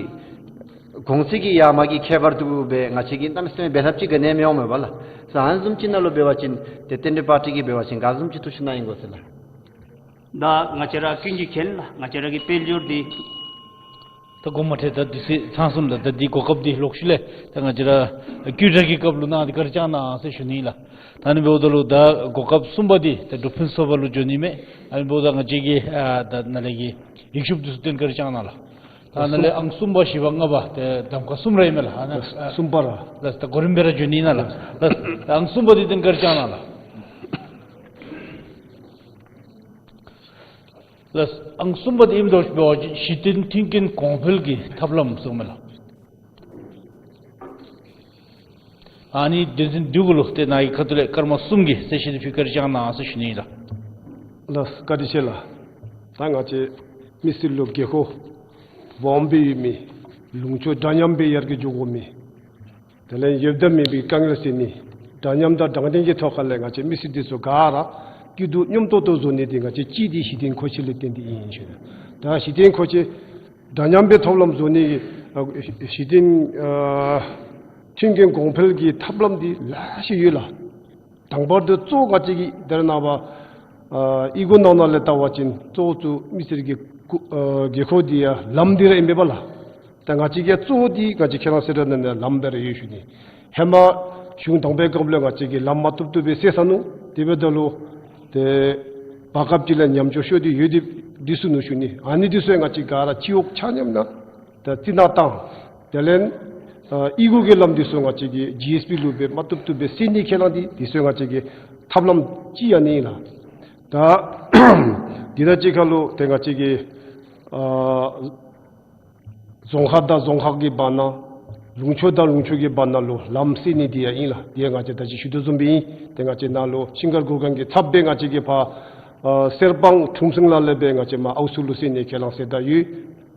གོང་ཚད་ཀྱི་ཡར་མར་གྱི་ཁྱད་པར་དུ་སྦེ་ང་བཅས་ཀྱིས་གནམ་མེད་ས་མེད་འབད་ཐབས་ཅིག་ག་ནི་ཡང་མི་འོང་མས་པ་ལགས། ཨ་ནི་བཟུམ་ཅིག་ནང་ལུ་འབད་བ་ཅིན་ཏེ་རྟེན་འབྲེལ་པར་ཊི་གིས་འབད་བ་ཅིན་ག་བཟུམ་ཅིག་ཐུགས་ཞིབ་གནང་ནི་ཡོད་ག་ཟེར་ལགས། ད་ང་བཅས་ར་ཀུན་གྱིས་མཁྱེན་ལགས། ང་བཅས་ར་གི་དཔལ་འབྱོར་འདི་ད་འགོ་མ་ཐོན་ད་དུས་ཚོད་ཚང་སོང་ལགས། ད་འདི་གོ་སྐབས་འདི་ལོག་ཤུལ་ལས་ད་ང་བཅས་ར་ཀུན་ར་གི་སྐབས་ལུ་གནང་སྟེ་བཀའ་དྲིན་བསྐྱང་གནང་ཟེར་ཞུ་ནི་ལགས། ད་ཨ་ནི་འབདཝ་ད་ལུ་ད་གོ་སྐབས་གསུམ་པ་འདི་ད་འགྲུལ་ཕུན་ཚོགས་པ་ལུ་འགྱོ་ནི་མས། ཨ་ནི་འབདཝ་ད་ང་བཅས་ཀྱི་ཨ་ད་ནཱ་ལས་ཀྱི་ཡིག་ཤུབས་འདི་ཚུ་བཏོན་བཀའ་དྲིན་བསྐྱང་གནང་ལགས། ད་ནཱ་ལས་ཨང་གསུམ་པ་བཞི་པ་ལྔ་པ་ཏེ་གདམ་ཁ་གསུམ་ར་ཨིན་མས་ལགས། ཨ་ནཱ་གསུམ་པ་ར་ལགས། ད་གོ་རིམ་སྦེ་ར་འགྱོ་ནི་ཨིན་ན་ལགས། ལགས། ད་ཨང་གསུམ་པ་འདི་བཏོན་བཀའ་དྲིན་བསྐྱང་གནང་ལགས། ལགས། ཨང་གསུམ་པ་འདི་ཨིནམ་ད་འབད་བ་ཅིན་གཞི་རྟེན་མཐུན་རྐྱེན་གོང་འཕེལ་གྱི་ཐབས་ལམ་ཟེར་མས་ལགས། ཨ་ནི་དོན་ཚན་བདུན་གུ་ལུ་ཏེ་ནཱ་གི་ཁ་ཐུག་ལས་སྐར་མ་གསུམ་གྱི་གསལ་བཤད་འདི་ཕུལ་བཀའ་དྲིན་བསྐྱང་གནང་ཟེར་ཞུ་ནི་ལགས། ལགས། བཀའ་དྲིན་ཆེ་ལགས། ད་ང་བཅས་མི་སེར་ལུ་དགོས་མཁོ་སྦོམ་སྦེ་ཡོད་མི་ལུང་ཕྱོགས་འདྲ་མཉམ་སྦེ་ཡར་རྒྱས་འགྱོ་དགོ་མི་དེ་ལས་ཡོདཔ་ད་མེད་པའི་དཀའ་ངལ་སེལ་ནི། འདྲ་མཉམ་དང་དྲང་བདེན་གྱི་ཐོག་ཁ་ལས་ང་བཅས་མི་སེར་འདི་ཚུ་ག་ར་སྐྱིད་སྡུག་མཉམ་ཏོག་ཏོ་བཟོ་ནི་འདི་ང་བཅས་གཅིག་འདི་གཞི་རྟེན་མཁོ་ཆས་ལས་བརྟེན་ཏེ་ཨིན་ཞུ་ནི། ད་གཞི་རྟེན་མཁོ་ཆས་འདྲ་མཉམ་སྦེ་ཐོབ་ལམ་བཟོ་ནི་གི་ཨ་གཞི་རྟེན་ཨ་མཐུན་རྐྱེན་གོང་འཕེལ་གྱི་ཐབས་ལམ་འདི་ལེ་ཤ་ཡོད་ལགས། དང་པར་དུ་གཙོ་བོ་ང་བཅས་ཀྱི་ད་རེས་ནངས་པ་ཨ་གཡུས་སྒོ་ནང་ན་ལས་བལྟ་བ་ཅིན་གཙོ་བོ་གཙོ་མི་སེར་གྱི་ཨ་དགོས་མཁོ་འདི་ཡང་ལམ་འདི་ར་ཨིན་པས་ལགས། ད་ང་བཅས་ཀྱི་གཙོ་བོ་འདི་ང་བཅས་ཁས་བླངས་གསེར་རྟ་ནང་ལས་ལམ་འབད་ར་ཡོད་ཞུ་ནི། ཧེ་མ་གཞུང་དང་པའི་སྐབས་ལུ་ང་བཅས་ཀྱིས་ལམ་མ་བཏུབ་བཏུབ་སྦེ་བསལ་ཚར་ནུག། དེ་འབདཝ་ད་ལུ་ཏེ་བར་སྐབས་ཅིག་ལས་ཉམས་ཆག་ཤོར་ཏེ་ཡོད་དེ་འདི་ཚུ་ནུག་ཞུ་ནི། ཨ་ནི་འདི་ཚུ་ཡང་ང་བཅས་ག་ར་སྤྱི་འོག་ཆ་མཉམ་ནང་ད་རྩི་ནག་བཏང་། དེ་ལས་ཨ་གཡུས་སྒོ་གི་ལམ་འདི་ཚུ་ང་བཅས་ཀྱིས་ཇི་ཨེསི་པི་ལུ་སྦེ་མ་བཏུབ་བཏུབ་སྦེ་བསལ་ནི་ཁས་བླངས་ཏེ་འདི་ཚུ་ང་བཅས་ཀྱི་ཐབས་ལམ་ཅིག་ཡང་ཨ་ནི་ཨིན་ལགས། ད་འདི་དང་གཅིག་ཁར་ལུ་ཏེ་ང་བཅས་ཀྱི་ཨ་རྫོང་ཁག་དང་རྫོང་ཁག་གི་བར་ན་ལུང་ཕྱོགས་དང་ལུང་ཕྱོགས་ཀྱི་བར་ན་ལུ་ལམ་བསལ་ནི་འདི་ཡང་ཨིན་ལགས། འདི་ཡང་ང་བཅས་ད་ཅི་ཞུ་དོ་བཟུམ་སྦེ་ཨིན། ཏེ་ང་བཅས་ནཱ་ལུ་ཤིང་མཁར་གུར་དཀར་གྱི་ཚབ་སྦེ་ང་བཅས་ཀྱིས་ཕར་ཨ་གསེར་སྤང་ཁྲུང་སིང་ལ་ལས་སྦེ་ང་བཅས་མར་ཨའུ་སུ་ལུ་བསལ་ནི་ཁས་བླངས་གསལ་བསྒྲགས་ཡོད།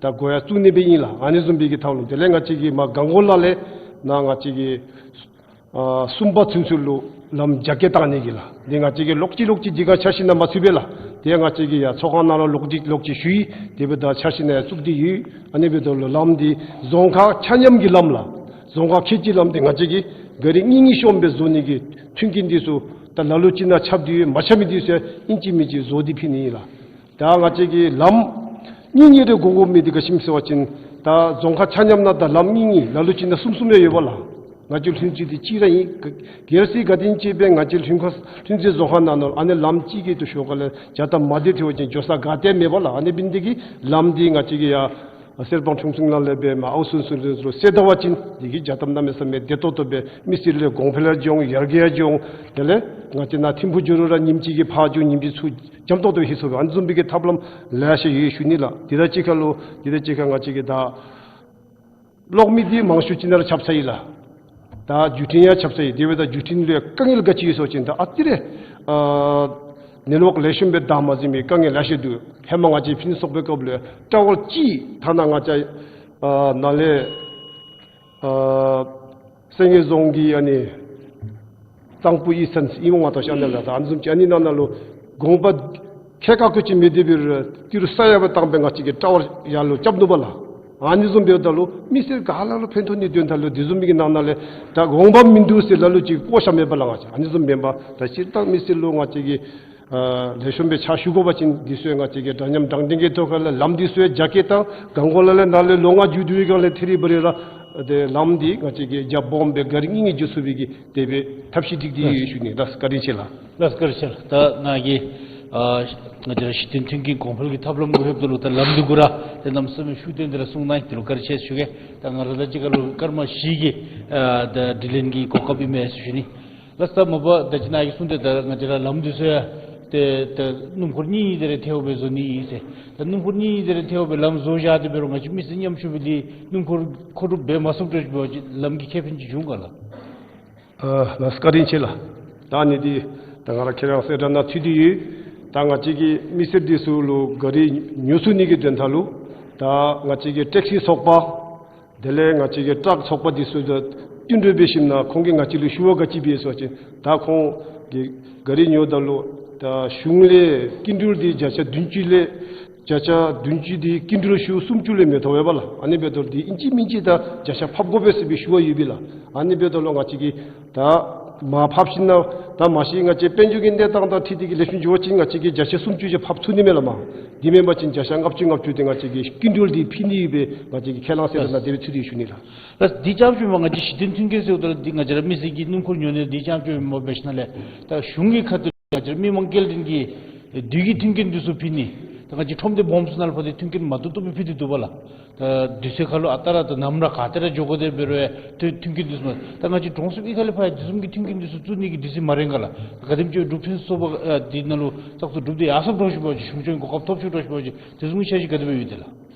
ད་འགོ་ཡང་བཙུགས་ནི་སྦེ་ཨིན་ལགས། ཨ་ནི་བཟུམ་སྦེ་གི་ཐབས་ལམ་དེ་ལས་ང་བཅས་ཀྱིས་མར་སྒང་གོ་ལ་ལས་ནཱ་ང་བཅས་ཀྱིས་ཨ་གསུམ་པ་ཚུན་ཚོད་ལུ་ལམ་རྒྱ་སྐྱེད་བཏང་ནི་གི་ལགས། འདི་ང་བཅས་ཀྱིས་ལོག་ཅི་ལོག་ཅི་འདི་ག་འཆར་གཞི་ནང་མ་ཚུད་པས་ལགས། དེ་ང་བཅས་ཀྱིས་ཡང་ཚོགས་ཁང་ནང་ལུ་ལོག་ཅི་ལོག་ཅི་ཞུ་ཡི། དེ་འབདཝ་ད་འཆར་གཞི་ནང་ཡང་བཙུགས་ཏེ་ཡོད། ཨ་ནི་འབདཝ་ད་ལུ་ལམ་འདི་རྫོང་ཁག་ཆ་མཉམ་གྱི་ལམ་ལགས། རྫོང་ཁག་ཁལ་གཅིག་ལམ་འདི་ང་བཅས་ཀྱིས་ག་ར་གཉིས་གཉིས་ཤོམ་སྦེ་བཟོ་ནི་གི་མཐུན་རྐྱེན་འདི་ཚུ་ད་ལ་ལུ་ཅིག་ནང་ཁྱབ་སྟེ་ཡོད། མ་ཁྱབ་མི་འདི་ཚུ་ཡང་ཨིན་ཅི་མིན་ཅི་བཟོ་སྟེ་ཕུལ་ནི་ཨིན་ལགས། ད་ང་བཅས་ཀྱིས་ལམ་གཉིས་གཉིས་རེ་དགོ་དགོ་མི་འདི་ག་ཅི་སྨོ་ཟེར་བ་ཅིན་ད་རྫོང་ཁག་ཆ་མཉམ་ནང་ད་ལམ་གཉིས་གཉིས་ལ་ལུ་ཅིག་ནང་གསུམ་གསུམ་ཡང་ཡོད་པས་ལགས། ང་བཅས་ལྷུན་རྩེ་འདི་གཅིག་ར་ཨིན། གལ་སྲིད་ག་དེམ་ཅིག་སྦེ་ང་བཅས་ལྷུན་ཁ་ལྷུན་རྩེ་རྫོང་ཁག་ནང་ན་ཨ་ནི་ལམ་གཅིག་གི་དུ་ཤོག་ཁ་ལས་རྒྱ་ཐམ་མ་བདེ་ཐལ་བ་ཅིན་འགྱོ་ས་ག་ཏེ་མེད་པས་ལགས། ཨ་ནི་འབད་ནི་འདི་གིས་ལམ་འདི་ང་བཅས་ཀྱིས་ཡང་གསེར་སྤང་ཁྲུང་སིང་ལ་ལས་སྦེ་མར་ཨའུ་སུ་ཚུན་ཚོད་ལུ་བསལ་ད་པ་ཅིན་འདི་གིས་རྒྱ་ཐམ་གནམ་མེད་ས་མེད་བདེ་ཏོག་ཏོ་སྦེ་མི་སེར་ལུ་གོང་འཕེལ་ཡང་འབྱུང་ཡར་རྒྱས་ཡང་འབྱུང་། དེ་ལས་ང་བཅས་ནཱ་ཐིམ་ཕུག་ཇོ་རུ་ར་ཉིནམ་གཅིག་གིས་ཕར་འགྱོ་ཉིནམ་གཅིག་ཚུར་འཇམ་ཏོག་ཏོ་ལྷོད་ཚུགས་པའི་ཨ་ནི་བཟུམ་སྦེ་གི་ཐབས་ལམ་ལེ་ཤ་ཡོད་ཞུ་ནི་ལགས། འདི་དང་གཅིག་ཁར་ལུ་འདི་དང་གཅིག་ཁར་ང་བཅས་ཀྱིས་ད་གློག་མེ་འདི་མང་ཤོས་ཅིག་ནང་ར་ཁྱབ་ཚར་ཡི་ལགས། ད་བརྒྱུད་འཕྲིན་ཡང་ཁྱབ་ཚར་ཡི། དེ་འབདཝ་ད་བརྒྱུད་འཕྲིན་ལུ་ཡང་དཀའ་ངལ་ག་ཅི་ཡོད་ཟེར་བ་ཅིན་ད་ཨ་ཙི་རེ་ཨ་ནེཊ་ཝརཀ་ལེགས་ཤོམ་སྦེ་བདའ་མ་ཟིན་པའི་དཀའ་ངལ་ལེ་ཤ་འདུག། ཧེ་མ་ང་བཅས་ཕུན་ཚོགས་པའི་སྐབས་ལུ་ཡང་ཊ་ཝར་གཅིག་ཐ་ན་ང་བཅས་ཨ་ནཱ་ལས་ཨ་སེང་གེ་རྫོང་གི་ཨ་ནི་གཙང་པོ་ཨི་སན་ཨིན་མས་ང་ལྟ་ཤ་ཨ་ནི་ལགས། ད་ཨ་ནི་བཟུམ་ཅིག་ཨ་ནི་ནང་ན་ལུ་དགོངས་པ་ཁྱད་ཁར་ཁུར་ཅིག་མེད་དེ་འབད་རུང་ཏི་རུ་ས་ཡ་བ་བཏང་སྦེ་ང་བཅས་ཀྱིས་ཊ་ཝར་ཡར་ལུ་རྐྱབ་ནུག་པ་ལགས། ཨ་ནི་བཟུམ་འབདཝ་ད་ལུ་མི་སེར་ག་ར་ལུ་ཕན་ཐོགས་ནི་དོན་དག་ལུ་དེ་བཟུམ་མའི་གི་ནང་ན་ལས་ད་དགོངས་པ་མིན་འདུག་ཟེར་ལ་ལུ་ཅིག་བཀོ་བཞག་མེད་པ་ལགས། ང་བཅས་ཨ་ནི་བཟུམ་མེན་པར་ད་སྤྱིར་བཏང་མི་སེར་ལུ་ང་བཅས་ཀྱིས་ཨ་ལེགས་ཤོམ་སྦེ་ཕྱག་ཞུ་དགོ་པ་ཅིན་འདི་ཚུ་ཡང་ང་བཅས་ཀྱིས་འདྲ་མཉམ་དྲང་བདེན་གྱི་ཐོག་ཁ་ལས་ལམ་འདི་ཚུ་ཡང་རྒྱ་སྐྱེད་དང་སྒང་གོ་ལ་ལས་ནཱ་ལས་ལོ་ལྔ་མཇུག་བསྡུ་བའི་སྒང་ལས་ཐེ་རི་བ་རི་ར་ཏེ་ལམ་འདི་ང་བཅས་ཀྱིས་རྒྱ་སྦོམ་སྦེ་ག་ར་གཉིས་གཉིས་འགྱོ་ཚུགས་པའི་གི་དེ་སྦེ་ཐབས་ཤེས་སྒྲིག་སྟེ་ཡོད་ཞུ་ནི། ལགས་བཀའ་དྲིན་ཆེ་ལགས། ལགས་བཀའ་དྲིན་ཆེ་ལགས། ད་ནཱ་གིས་ཨ་ང་བཅས་ར་གཞི་རྟེན་མཐུན་རྐྱེན་གོང་འཕེལ་གྱི་ཐབས་ལམ་གུ་ལྷོདཔ་ད་ལུ་ད་ལམ་འདི་གུ་ར་ཏེ་གནམ་མེད་ས་མེད་ཤུགས་བཏོན་ཏེ་ར་གསུངས་གནང་ཡི། དེ་ལུ་བཀའ་དྲིན་ཆེ་ཞུ་གེ། ད་ང་ར་དང་གཅིག་ཁར་ལུ་སྐར་མ་བཞི་གི་ཨ་ད་དྲི་ལན་གྱི་གོ་སྐབས་ཨིན་མས་ཟེར་ཞུ་ནི། ལགས་སོ། མ་པ་ད་ཅི་ནཱ་གིས་གསུངས་ཏེ་ད་ང་བཅས་ར་ལམ་འདི་ཚུ་ཡང་ཏེ་ད་སྣུམ་འཁོར་གཉིས་གཉིས་དེ་རེ་ཐལཝ་སྦེ་བཟོ་ནི་ཨིན་ཟེར། ད་སྣུམ་འཁོར་གཉིས་གཉིས་དེ་རེ་ཐལཝ་སྦེ་ལམ་བཟོ་བཞག་སྟེ་འབད་རུང་ང་བཅས་མི་སེར་ཉམ་ཆུང་སྦེ་འདི་སྣུམ་འཁོར་མཁོ་སྒྲུབ་འབད་མ་ཚུགསཔ་འདྲཝ་ཅིག་འབད་བ་ཅིན་ལམ་གྱི་ཁེ་ཕན་ཅིག་འབྱུང་ག་ལགས། ཨ་ལགས་བཀའ་དྲིན་ཆེ་ལགས། ད་ཨ་ནི་འདི་ད་ང་ར་ཁྱེད་ར་གསལ་བསྒྲགས་ནང་ཚུད་དེ་ཡོད། ད་ང་བཅས་ཀྱིས་མི་སེར་འདི་ཚུ་ལུ་ག་ར་ཉོ་ཚུགས་ནི་གི་དོན་དག་ལུ་ད་ང་བཅས་ཀྱི་ཊེག་སི་ཚོགས་པ་ དེ་ལས་ང་བཅས་ཀྱི་ཊཱག་ཚོགས་པ་འདི་ཚུ་དང་བསྟུན་གྲོས་འབད་ཞིནམ་ན་ཁོང་གིས་ང་བཅས་ལུ་ཞུ་བ་ག་ཅི་འབད་ཡི་ཟེར་བ་ཅིན་ད་ཁོང་གིས་ག་ར་ཉོཝ་ད་ལུ་ད་གཞུང་ལས་སྐྱིན་འགྲུལ་འདི་བརྒྱ་ཆ་བདུན་ཅུ་ལས་བརྒྱ་ཆ་བདུན་ཅུ་འདི་སྐྱིན་འགྲུལ་ཞུ་སུམ་ཅུ་ལས་མི་མཐོ་བས་པ་ལགས། ཨ་ནི་འབདཝ་ད་ལུ་འདི་ཨིན་ཅི་མིན་ཅི་ད་བརྒྱ་ཆ་ཕབ་དགོ་པས་ཟེར་སྦེ་ཞུ་བ་ཡོད་པས་ལགས། ཨ་ནི་འབདཝ་ད་ལུ་ང་བཅས་ཀྱིས་ད་མར་ཕབ་ཞིནམ་ན་ད་མ་གཞི་ང་བཅས་དཔལ་འབྱོར་གྱི་གནས་སྟངས་དང་འཁྲིལ་ཏེ་གིས་ལེགས་ཤོམ་འགྱོ་བ་ཅིན་ང་བཅས་ཀྱིས་བརྒྱ་ཆ་སུམ་ཅུ་ཅིག་ཕབ་ཚུགས་ནི་མས་ལགས་མ། དེ་མེན་པ་ཅིན་བརྒྱ་ཆ་ལྔ་བཅུ་ལྔ་བཅུ་འདི་ང་བཅས་ཀྱིས་སྐྱིན་འགྲུལ་འདི་ཕུལ་ནི་ཡོད་པས། ང་བཅས་ཀྱི་ཁས་བླངས་ཟེར་ད་ནཱ་དེ་སྦེ་ཚུད་དེ་ཡོད་ཞུ་ནི་ལགས། ལགས། འདི་རྐྱངམ་ཅིག་མེན་པར་ང་བཅས་གཞི་རྟེན་མཐུན་རྐྱེན་ཟེརཝ་ད་ལུ་འདི་ང་བཅས་ར་མི་སེར་གྱི་སྣུམ་འཁོར་ཉོ་ནི་འདི་རྐྱངམ་ཅིག་མེན་པར་འབད་ཞིནམ་ལས་ད་གཞུང་གི་ཁ་ཐུག་ལས་ང་བཅས་ར་མི་མང་སྐྱེལ་འདྲེན་གྱི་དུས་ཀྱི་མཐུན་རྐྱེན་འདི་ཚུ་ཕུལ་ནི། ད་ང་བཅས་ཁྲོམ་སྡེ་སྦོམ་ཚུ་ནང་ལུ་ཕར་འདི་མཐུན་རྐྱེན་མ་ཏོག་ཏོ་སྦེ་ཕུལ་ཏེ་འདུག་པ་ལགས། ད་དུས་ཚོད་ཁར་ལུ་ཨ་རྟག་ར་ད་ནམ་ར་ག་ཏེ་ར་འགྱོ་དགོ་དེ་འབད་རུང་མཐུན་མཐུན་རྐྱེན་འདི་ཚུ་མ། ད་ང་བཅས་གྲོང་གསེབ་གཡུས་ཁ་ལས་ཕར་འདི་བཟུམ་གྱི་མཐུན་རྐྱེན་འདི་ཚུ་བཙུགས་ནི་གི་དུས་ཚོད་མ་རན་ག་ལགས། ག་དེམ་ཅིག་སྒྲུབ་ཐུབ་སོང་པ། ཨ་འདི་ནང་ལུ་བཙག་འཐུ་གྲུབ་སྟེ་ཡར་སོངམ་འདྲཝ་ཅིག་འབད་བ་ཅིན་གཞུང་སྐྱོང་གོ་སྐབས་ཐོབ་ཅིག་འདྲཝ་ཅིག་འབད་བ་ཅིན་དེ་བཟུམ་གྱི་འཆར་གཞི་ག་དེ་སྦེ་ཡོད་དེ་ལགས།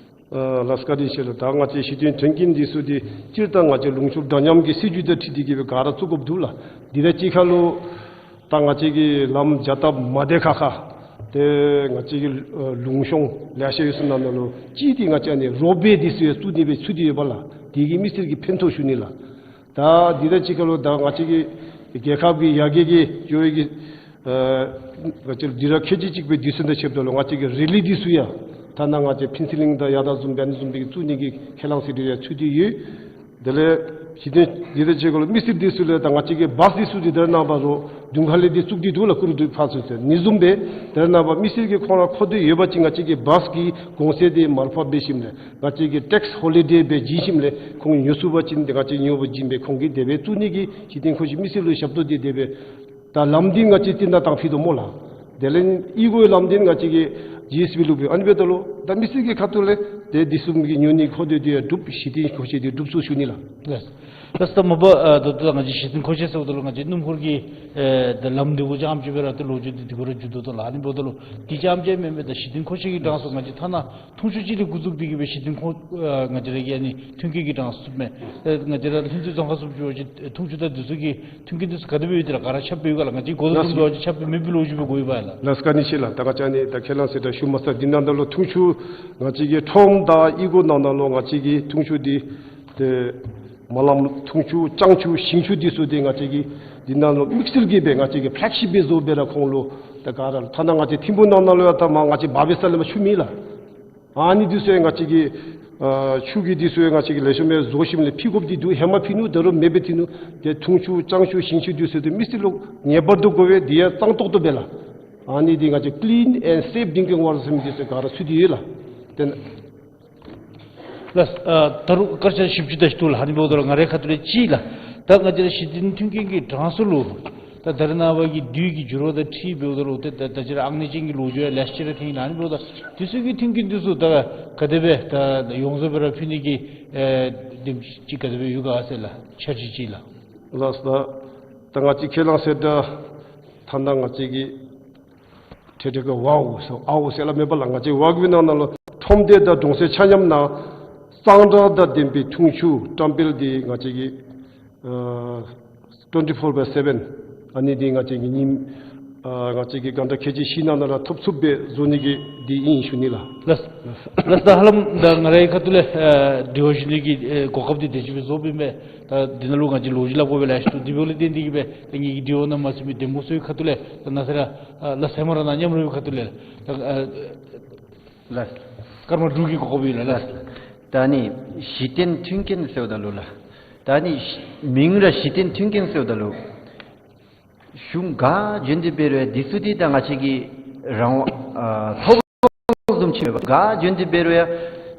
ཨ་ལགས་བཀའ་དྲིན་ཆེ་ལགས། ད་ང་བཅས་གཞི་རྟེན་མཐུན་རྐྱེན་འདི་ཚུ་འདི་སྤྱིར་བཏང་ང་བཅས་ལུང་ཕྱོགས་འདྲ་མཉམ་གྱི་སྲིད་བྱུས་དང་འཁྲིལ་ཏེ་གིས་སྦེ་ག་ར་བཙུགས་དགོཔ་འདུག་ལགས། འདི་དང་གཅིག་ཁར་ལུ་ད་ང་བཅས་ཀྱི་ལམ་རྒྱ་སྟག་མ་དེ་ཁ་ཁ་ཏེ་ང་བཅས་ཀྱི་ཨ་ལུང་གཤོང་ལེ་ཤ་ཡོད་ས་ནང་ན་ལུ་གཅིག་འདི་ང་བཅས་ཨ་ནི་རོ་པ་ཝེ་འདི་ཚུ་ཡང་བཙུགས་ནི་སྦེ་ཚུད་དེ་ཡོད་པ་ལགས། དེ་གིས་མི་སེར་གྱིས་ཕན་ཐོགས་ཞུ་ནི་ལགས། ད་འདི་དང་གཅིག་ཁར་ལུ་ད་ང་བཅས་ཀྱི་རྒྱལ་ཁབ་ཀྱི་ཡར་རྒྱས་ཀྱི་འགྱོ་བའི་གི་ཨ་ང་བཅས་དུས་རབས་ཁལ་གཅིག་གཅིག་པའི་དུས་ཚོད་དང་ཕྱདཔ་ད་ལུ་ང་བཅས་ཀྱི་རི་ལི་འདི་ཚུ་ཡང་ཐ་ན་ང་བཅས་ཕུན་ཚོགས་གླིང་དང་ཡ་ད་བཟུམ་སྦེ་ཨ་ནི་བཟུམ་སྦེ་གི་བཙུགས་ནི་གི་ཁས་བླངས་ཟེར་དེ་ཡང་ཚུད་དེ་ཡོད། དེ་ལས་གཞི་རྟེན་འདི་དང་གཅིག་ཁར་ལུ་མི་སེར་འདི་ཚུ་ལུ་ད་ང་བཅས་ཀྱི་བཱས་འདི་ཚུ་འདི་ད་རེས་ནངས་པ་རོགས་དུང་ཁ་ལས་འདི་བཙུགས་ཏེ་འདུག་ལགས། ཀུ་རུ་འདི་ཕར་ཚུར་ཟེར་ཨ་ནི་བཟུམ་སྦེ་ད་རེས་ནངས་པ་མི་སེར་གྱིས་ཁོང་ར་མཁོ་འདོད་ཡོད་པ་ཅིན་ང་བཅས་ཀྱི་བཱས་ཀྱི་གོང་ཚད་འདི་མར་ཕབ་འབད་ཞིནམ་ལས་ང་བཅས་ཀྱིས་ཊེགསི་ཧོ་ལི་ཌེ་སྦེ་བྱིན་ཞིནམ་ལས་ཁོང་ཉོ་ཚུགས་པ་ཅིན་ཏེ་ང་བཅས་ཉོ་བ་བྱིན་སྦེ་ཁོང་གིས་དེ་སྦེ་བཙུགས་ནི་གི་གཞི་རྟེན་མཁོ་ཆས་མི་སེར་ལུ་ཞབས་ཏོག་འདི་དེ་སྦེ། ད་ལམ་འདི་ང་བཅས་ཏེ་ད་བཏང་ཕུལ་དོ་སྨོ་ལགས། དེ་ལས་གཡུས་སྒོའི་ལམ་འདི་ང་བཅས་ཀྱིས་ཇི་ཨེསི་བི་ལུ་ཕུལ། ཨ་ནི་འབདཝ་ད་ལུ་ད་མི་སེར་གྱི་ཁ་ཐུག་ལས་ཏེ་འདི་བཟུམ་གྱི་ཉོ་ནི་མཁོ་འདོད་འདི་ཡང་འགྲུབ། གཞི་རྟེན་མཁོ་ཆས་འདི་འགྲུབ་ཚུགས་ཞུ་ནི་ལགས། ལགས། ལགས་ད་མ་པ་ཨ་ད་ལྟོ་ང་བཅས་གཞི་རྟེན་མཁོ་ཆས་ཟེརཝ་ད་ལུ་ང་བཅས་སྣུམ་འཁོར་གྱི་ཨེ་ད་ལམ་འདི་གུ་རྐྱངམ་ཅིག་སྦེ་ར་ཏེ་ལོ་རྒྱུས་འདི་འདི་གུ་ར་མཇུག་བསྡུ་དོ་ལགས། ཨ་ནི་འབདཝ་ད་ལུ་འདི་རྐྱངམ་ཅིག་མེན་པར་ད་གཞི་རྟེན་མཁོ་ཆས་ཀྱི་གྲངས་སུ་ང་བཅས་ཐ་ན་འཐུང་ཆུ་ཅིག་ལས་འགོ་བཙུགས་ཏེ་གིས་སྦེ་གཞི་རྟེན་མཁོ་ཨ་ང་བཅས་ར་གི་ཨ་ནི་མཐུན་རྐྱེན་གྱི་གྲངས་སུ་མས། ཨེ་ང་བཅས་ར་ལྷུན་རྩེ་རྫོང་ཁག་བཟུམ་ཅིག་འབད་བ་ཅིན་འཐུང་ཆུ་དང་འདི་ཚུ་གི་མཐུན་རྐྱེན་འདི་ཚུ་ག་དེ་སྦེ་ཡོད་དེ་ར་ག་ར་ཁྱབ་སྤེལ་ཡོད་ག་ལགས། ང་བཅས་གོ་ས་བཟུམ་འབད་བ་ཅིན་ཁྱབ་སྤེལ་མེད་པའི་ལོ་རྒྱུས་སྦེ་གོ་ཡོདཔ་ལགས། ལགས་བཀའ་དྲིན་ཆེ་ལགས། ད་ང་བཅས་ཨ་ནི་ད་ཁས་བླངས་ཟེར་ད་ཞུ་མ་ཚར། འདི་ནང་ད་ལུ་འཐུང་ཆུ་ང་བཅས་ཀྱི་ཁྲོམ་དང་གཡུས་སྒོ་ནང་ན་ལུ་ང་བཅས་ཀྱི་འཐུང་ཆུ་འདི་ཏེ་མ་ལམ་འཐུང་ཆུ་ལྕང་ཆུ་ཞིང་ཆུ་འདི་ཚུ་འདི་ང་བཅས་ཀྱིས་འདི་ནང་ལུ་དམིགས་བསལ་གྱིས་སྦེ་ང་བཅས་ཀྱིས་ཕེ་ལེག་ཤིཔ་སྦེ་བཟོ་སྦེ་ར་ཁོང་ལུ་ད་ག་ར་ཐ་ན་ང་བཅས་ཐིམ་ཕུག་ནང་ན་ལུ་ཡང་ད་མ་ང་བཅས་འབག་སྦེ་ས་ལས་མར་ཆུ་མེད་ལགས། ཨ་ནི་འདི་ཚུ་ཡང་ང་བཅས་ཀྱིས་ཨ་ཆུ་གི་འདི་ཚུ་ཡང་ང་བཅས་ཀྱིས་ལེགས་ཤོམ་སྦེ་བཟོ་ཞིནམ་ལས་ཕུལ་དགོཔ་འདི་འདུག། ཧེ་མ་ཕུལ་ནུག། ད་རུང་མེདཔ་སྦེ་ཐོན་ནུག། ཏེ་འཐུང་ཆུ་ལྕང་ཆུ་ཞིང་ཆུ་འདི་ཚུ་ཏེ་མི་སེར་ལུ་ངེས་པར་དུ་དགོ་པས། འདི་ཡང་གཙང་ཏོག་ཏོ་སྦེ་ལགས། ཨ་ནི་འདི་ང་བཅས་ཀི་ལིན་ཨེནཌ་སེཕ་ཌིང་ཀིང་ཝ་ཊར་ཟེར་མི་འདི་ཚུ་ག་ར་ཚུད་དེ་ཡོད་ལགས། ཏེ་ལགས། ཨ་ད་རུང་སྐར་ཆ་བཞི་བཅུ་དེ་ཅིག་འདུག་ལགས། ཨ་ནི་འབདཝ་ད་ལུ་ང་རའི་ཁ་ཐུག་ལས་གཅིག་ལགས། ད་ང་བཅས་ར་གཞི་རྟེན་མཐུན་རྐྱེན་གྱི་གྲངས་སུ་ལུ་ད་ད་རེས་ནངས་པ་གི་དུས་ཀྱི་འགྱུར་བ་དང་འཁྲིལ་འབདཝ་ད་ལུ་ཏེ་ད་ད་ཅི་ར་ཨང་གནས་ཅན་གྱི་ལོ་རྒྱུས་ཡང་ལེ་ཤ་ཅིག་ར་འཐོན་ཡི་ལགས། ཨ་ནི་འབདཝ་ད་འདི་ཚུ་གི་མཐུན་རྐྱེན་འདི་ཚུ་ད་ག་དེ་སྦེ་ད་ཡོངས་རྫོགས་སྦེ་ར་ཕུལ་ནི་གི་ཨེ་དེམ་ཅིག་ག་དེ་སྦེ་ཡོད་ག་ཟེར་ལགས། འཆར་གཞི་ཅིག་ལགས། ལགས་ད་ད་ང་བཅས་ཁས་བླངས་ཟེར་ད་ཐ་ན་ང་བཅས་ཀྱི་ཁྲེ་ཁྲེ་གི་ཝའོ་ཟེར་ཨའོ་ཟེར་སླབ་མེན་པ་ལགས། ང་བཅས་ཝརཀ་ཝེ་ནང་ན་ལུ་ཁྲོམ་སྡེ་དང་གྲོང་གསེབ་ཆ་མཉམ་ནང་གཙང་སྦྲ་དང་ལྡན་པའི་འཐུང་ཆུ་བཀྲམ་སྤེལ་འདི་ང་བཅས་ཀྱིས་ཨ་ཊུ་ཝེན་ཊི་ཕོར་བའི་སེ་བེན་ཨ་ནི་འདི་ང་བཅས་ཀྱིས་ཉིནམ་ཨ་ང་བཅས་ཀྱིས་གྷན་ཊ་ཁལ་གཅིག་བཞི་ནང་ན་ར་ཐོབ་ཚུགསཔ་སྦེ་བཟོ་ནི་གི་འདི་ཨིན་ཞུ་ནི་ལགས། ལགས། ལགས་ད་ཧ་ལམ་ད་ང་རའི་ཁ་ཐུག་ལས་ཨ་དྲི་བ་ཞུ་ནི་གི་ཨ་གོ་སྐབས་འདི་དེ་ཅིག་སྦེ་བཟོ་བའི་མས། ད་འདི་ནང་ལུ་ང་བཅས་ལོ་རྒྱུས་སླབ་དགོ་པའི་ལེ་ཤ་འདུག། དེ་འབདཝ་ལས་བརྟེན་ཏེ་གིས་སྦེ་ད་ངེ་གི་དྲི་བ་ནང་མ་ཚུད་མི་འདེམས་ངོ་ཚུ་གི་ཁ་ཐུག་ལས་ད་ནཱ་ཟེར་ར་ཨ་ལགས་ཟེར་མ་ར་ནཱ་མཉམ་རོགས་ཀྱི་ཁ་ཐུག་ལས་ད་ཨ་ལགས། སྐར་མ་དྲུག་གི་གོ་སྐབས་ཡོད་ལགས། ལགས། ད་ཨ་ནི་གཞི་རྟེན་མཐུན་རྐྱེན་ཟེརཝ་ད་ལུ་ལགས། ད་ཨ་ནི་མིང་ར་གཞི་རྟེན་མཐུན་རྐྱེན་ཟེརཝ་ད་ལུ་གཞུང་ག་བྱོན་ཏེ་འབད་རུང་ཡང་འདི་ཚུ་འདི་ད་ང་བཅས་ཀྱི་རང་དབང་ཨ་ཐོབ་ཐང་བཟུམ་ཅིག་མེད་པར་ག་བྱོན་ཏེ་འབད་རུང་ཡང་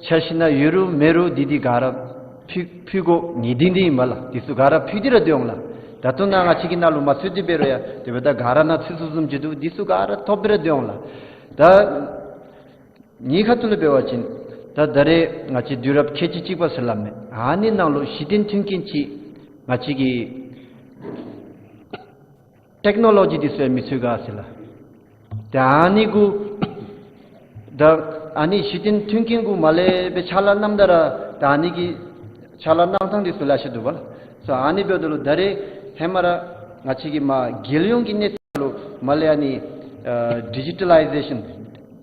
འཆར་གཞི་ནང་ཡོད་རུང་མེད་རུང་འདི་འདི་ག་ར་ཕུལ་ཕུལ་དགོ་ངེས་བདེན་འདི་ཨིན་པས་ལགས། འདི་ཚུ་ག་ར་ཕུལ་ཏེ་ར་སྡོད་འོང་ལགས། ད་ལྟོ་ནཱ་ང་བཅས་ཀྱི་ནང་ལུ་མ་ཚུད་དེ་འབད་རུང་ཡང་དེ་འབདཝ་ད་ག་ར་ནང་ཚུད་སོང་བཟུམ་ཅིག་འདུག། འདི་ཚུ་ག་ར་ཐོབ་སྟེ་ར་སྡོད་འོང་ལགས། ད་ངེའི་ཁ་ཐུག་ལས་འབད་བ་ཅིན་ད་ད་རེས་ང་བཅས་དུས་རབས་ཁལ་གཅིག་གཅིག་པ་ཟེར་སླབ་མས། ཨ་ནི་ནང་ལུ་གཞི་རྟེན་མཐུན་རྐྱེན་ཅིག་ང་བཅས་ཀྱི་ཊེཀ་ནོ་ལོ་ཇི་འདི་ཚུ་ཡང་མི་ཚུད་ག་ཟེར་ལགས། ད་ཨ་ནི་གུ་ད་ཨ་ནི་གཞི་རྟེན་མཐུན་རྐྱེན་གུ་མར་ལས་སྦེ་ཕྱག་ལཱ་གནངམ་ད་ར་ད་ཨ་ནི་གི་ཕྱག་ལཱ་གནང་ཐངས་འདི་ཚུ་ལེ་ཤ་འདུག་པ་ལགས། སོ་ཨ་ནི་འབདཝ་ད་ལུ་ད་རེས་ཧེ་མ་ར་ང་བཅས་ཀྱི་མ་རྒྱལ་ཡོངས་ཀྱི་གནས་ཚད་ལུ་མར་ལས་ཨ་ནི་ཨ་ཌི་ཇི་ཊ་ལའི་ཟེ་ཤཱན་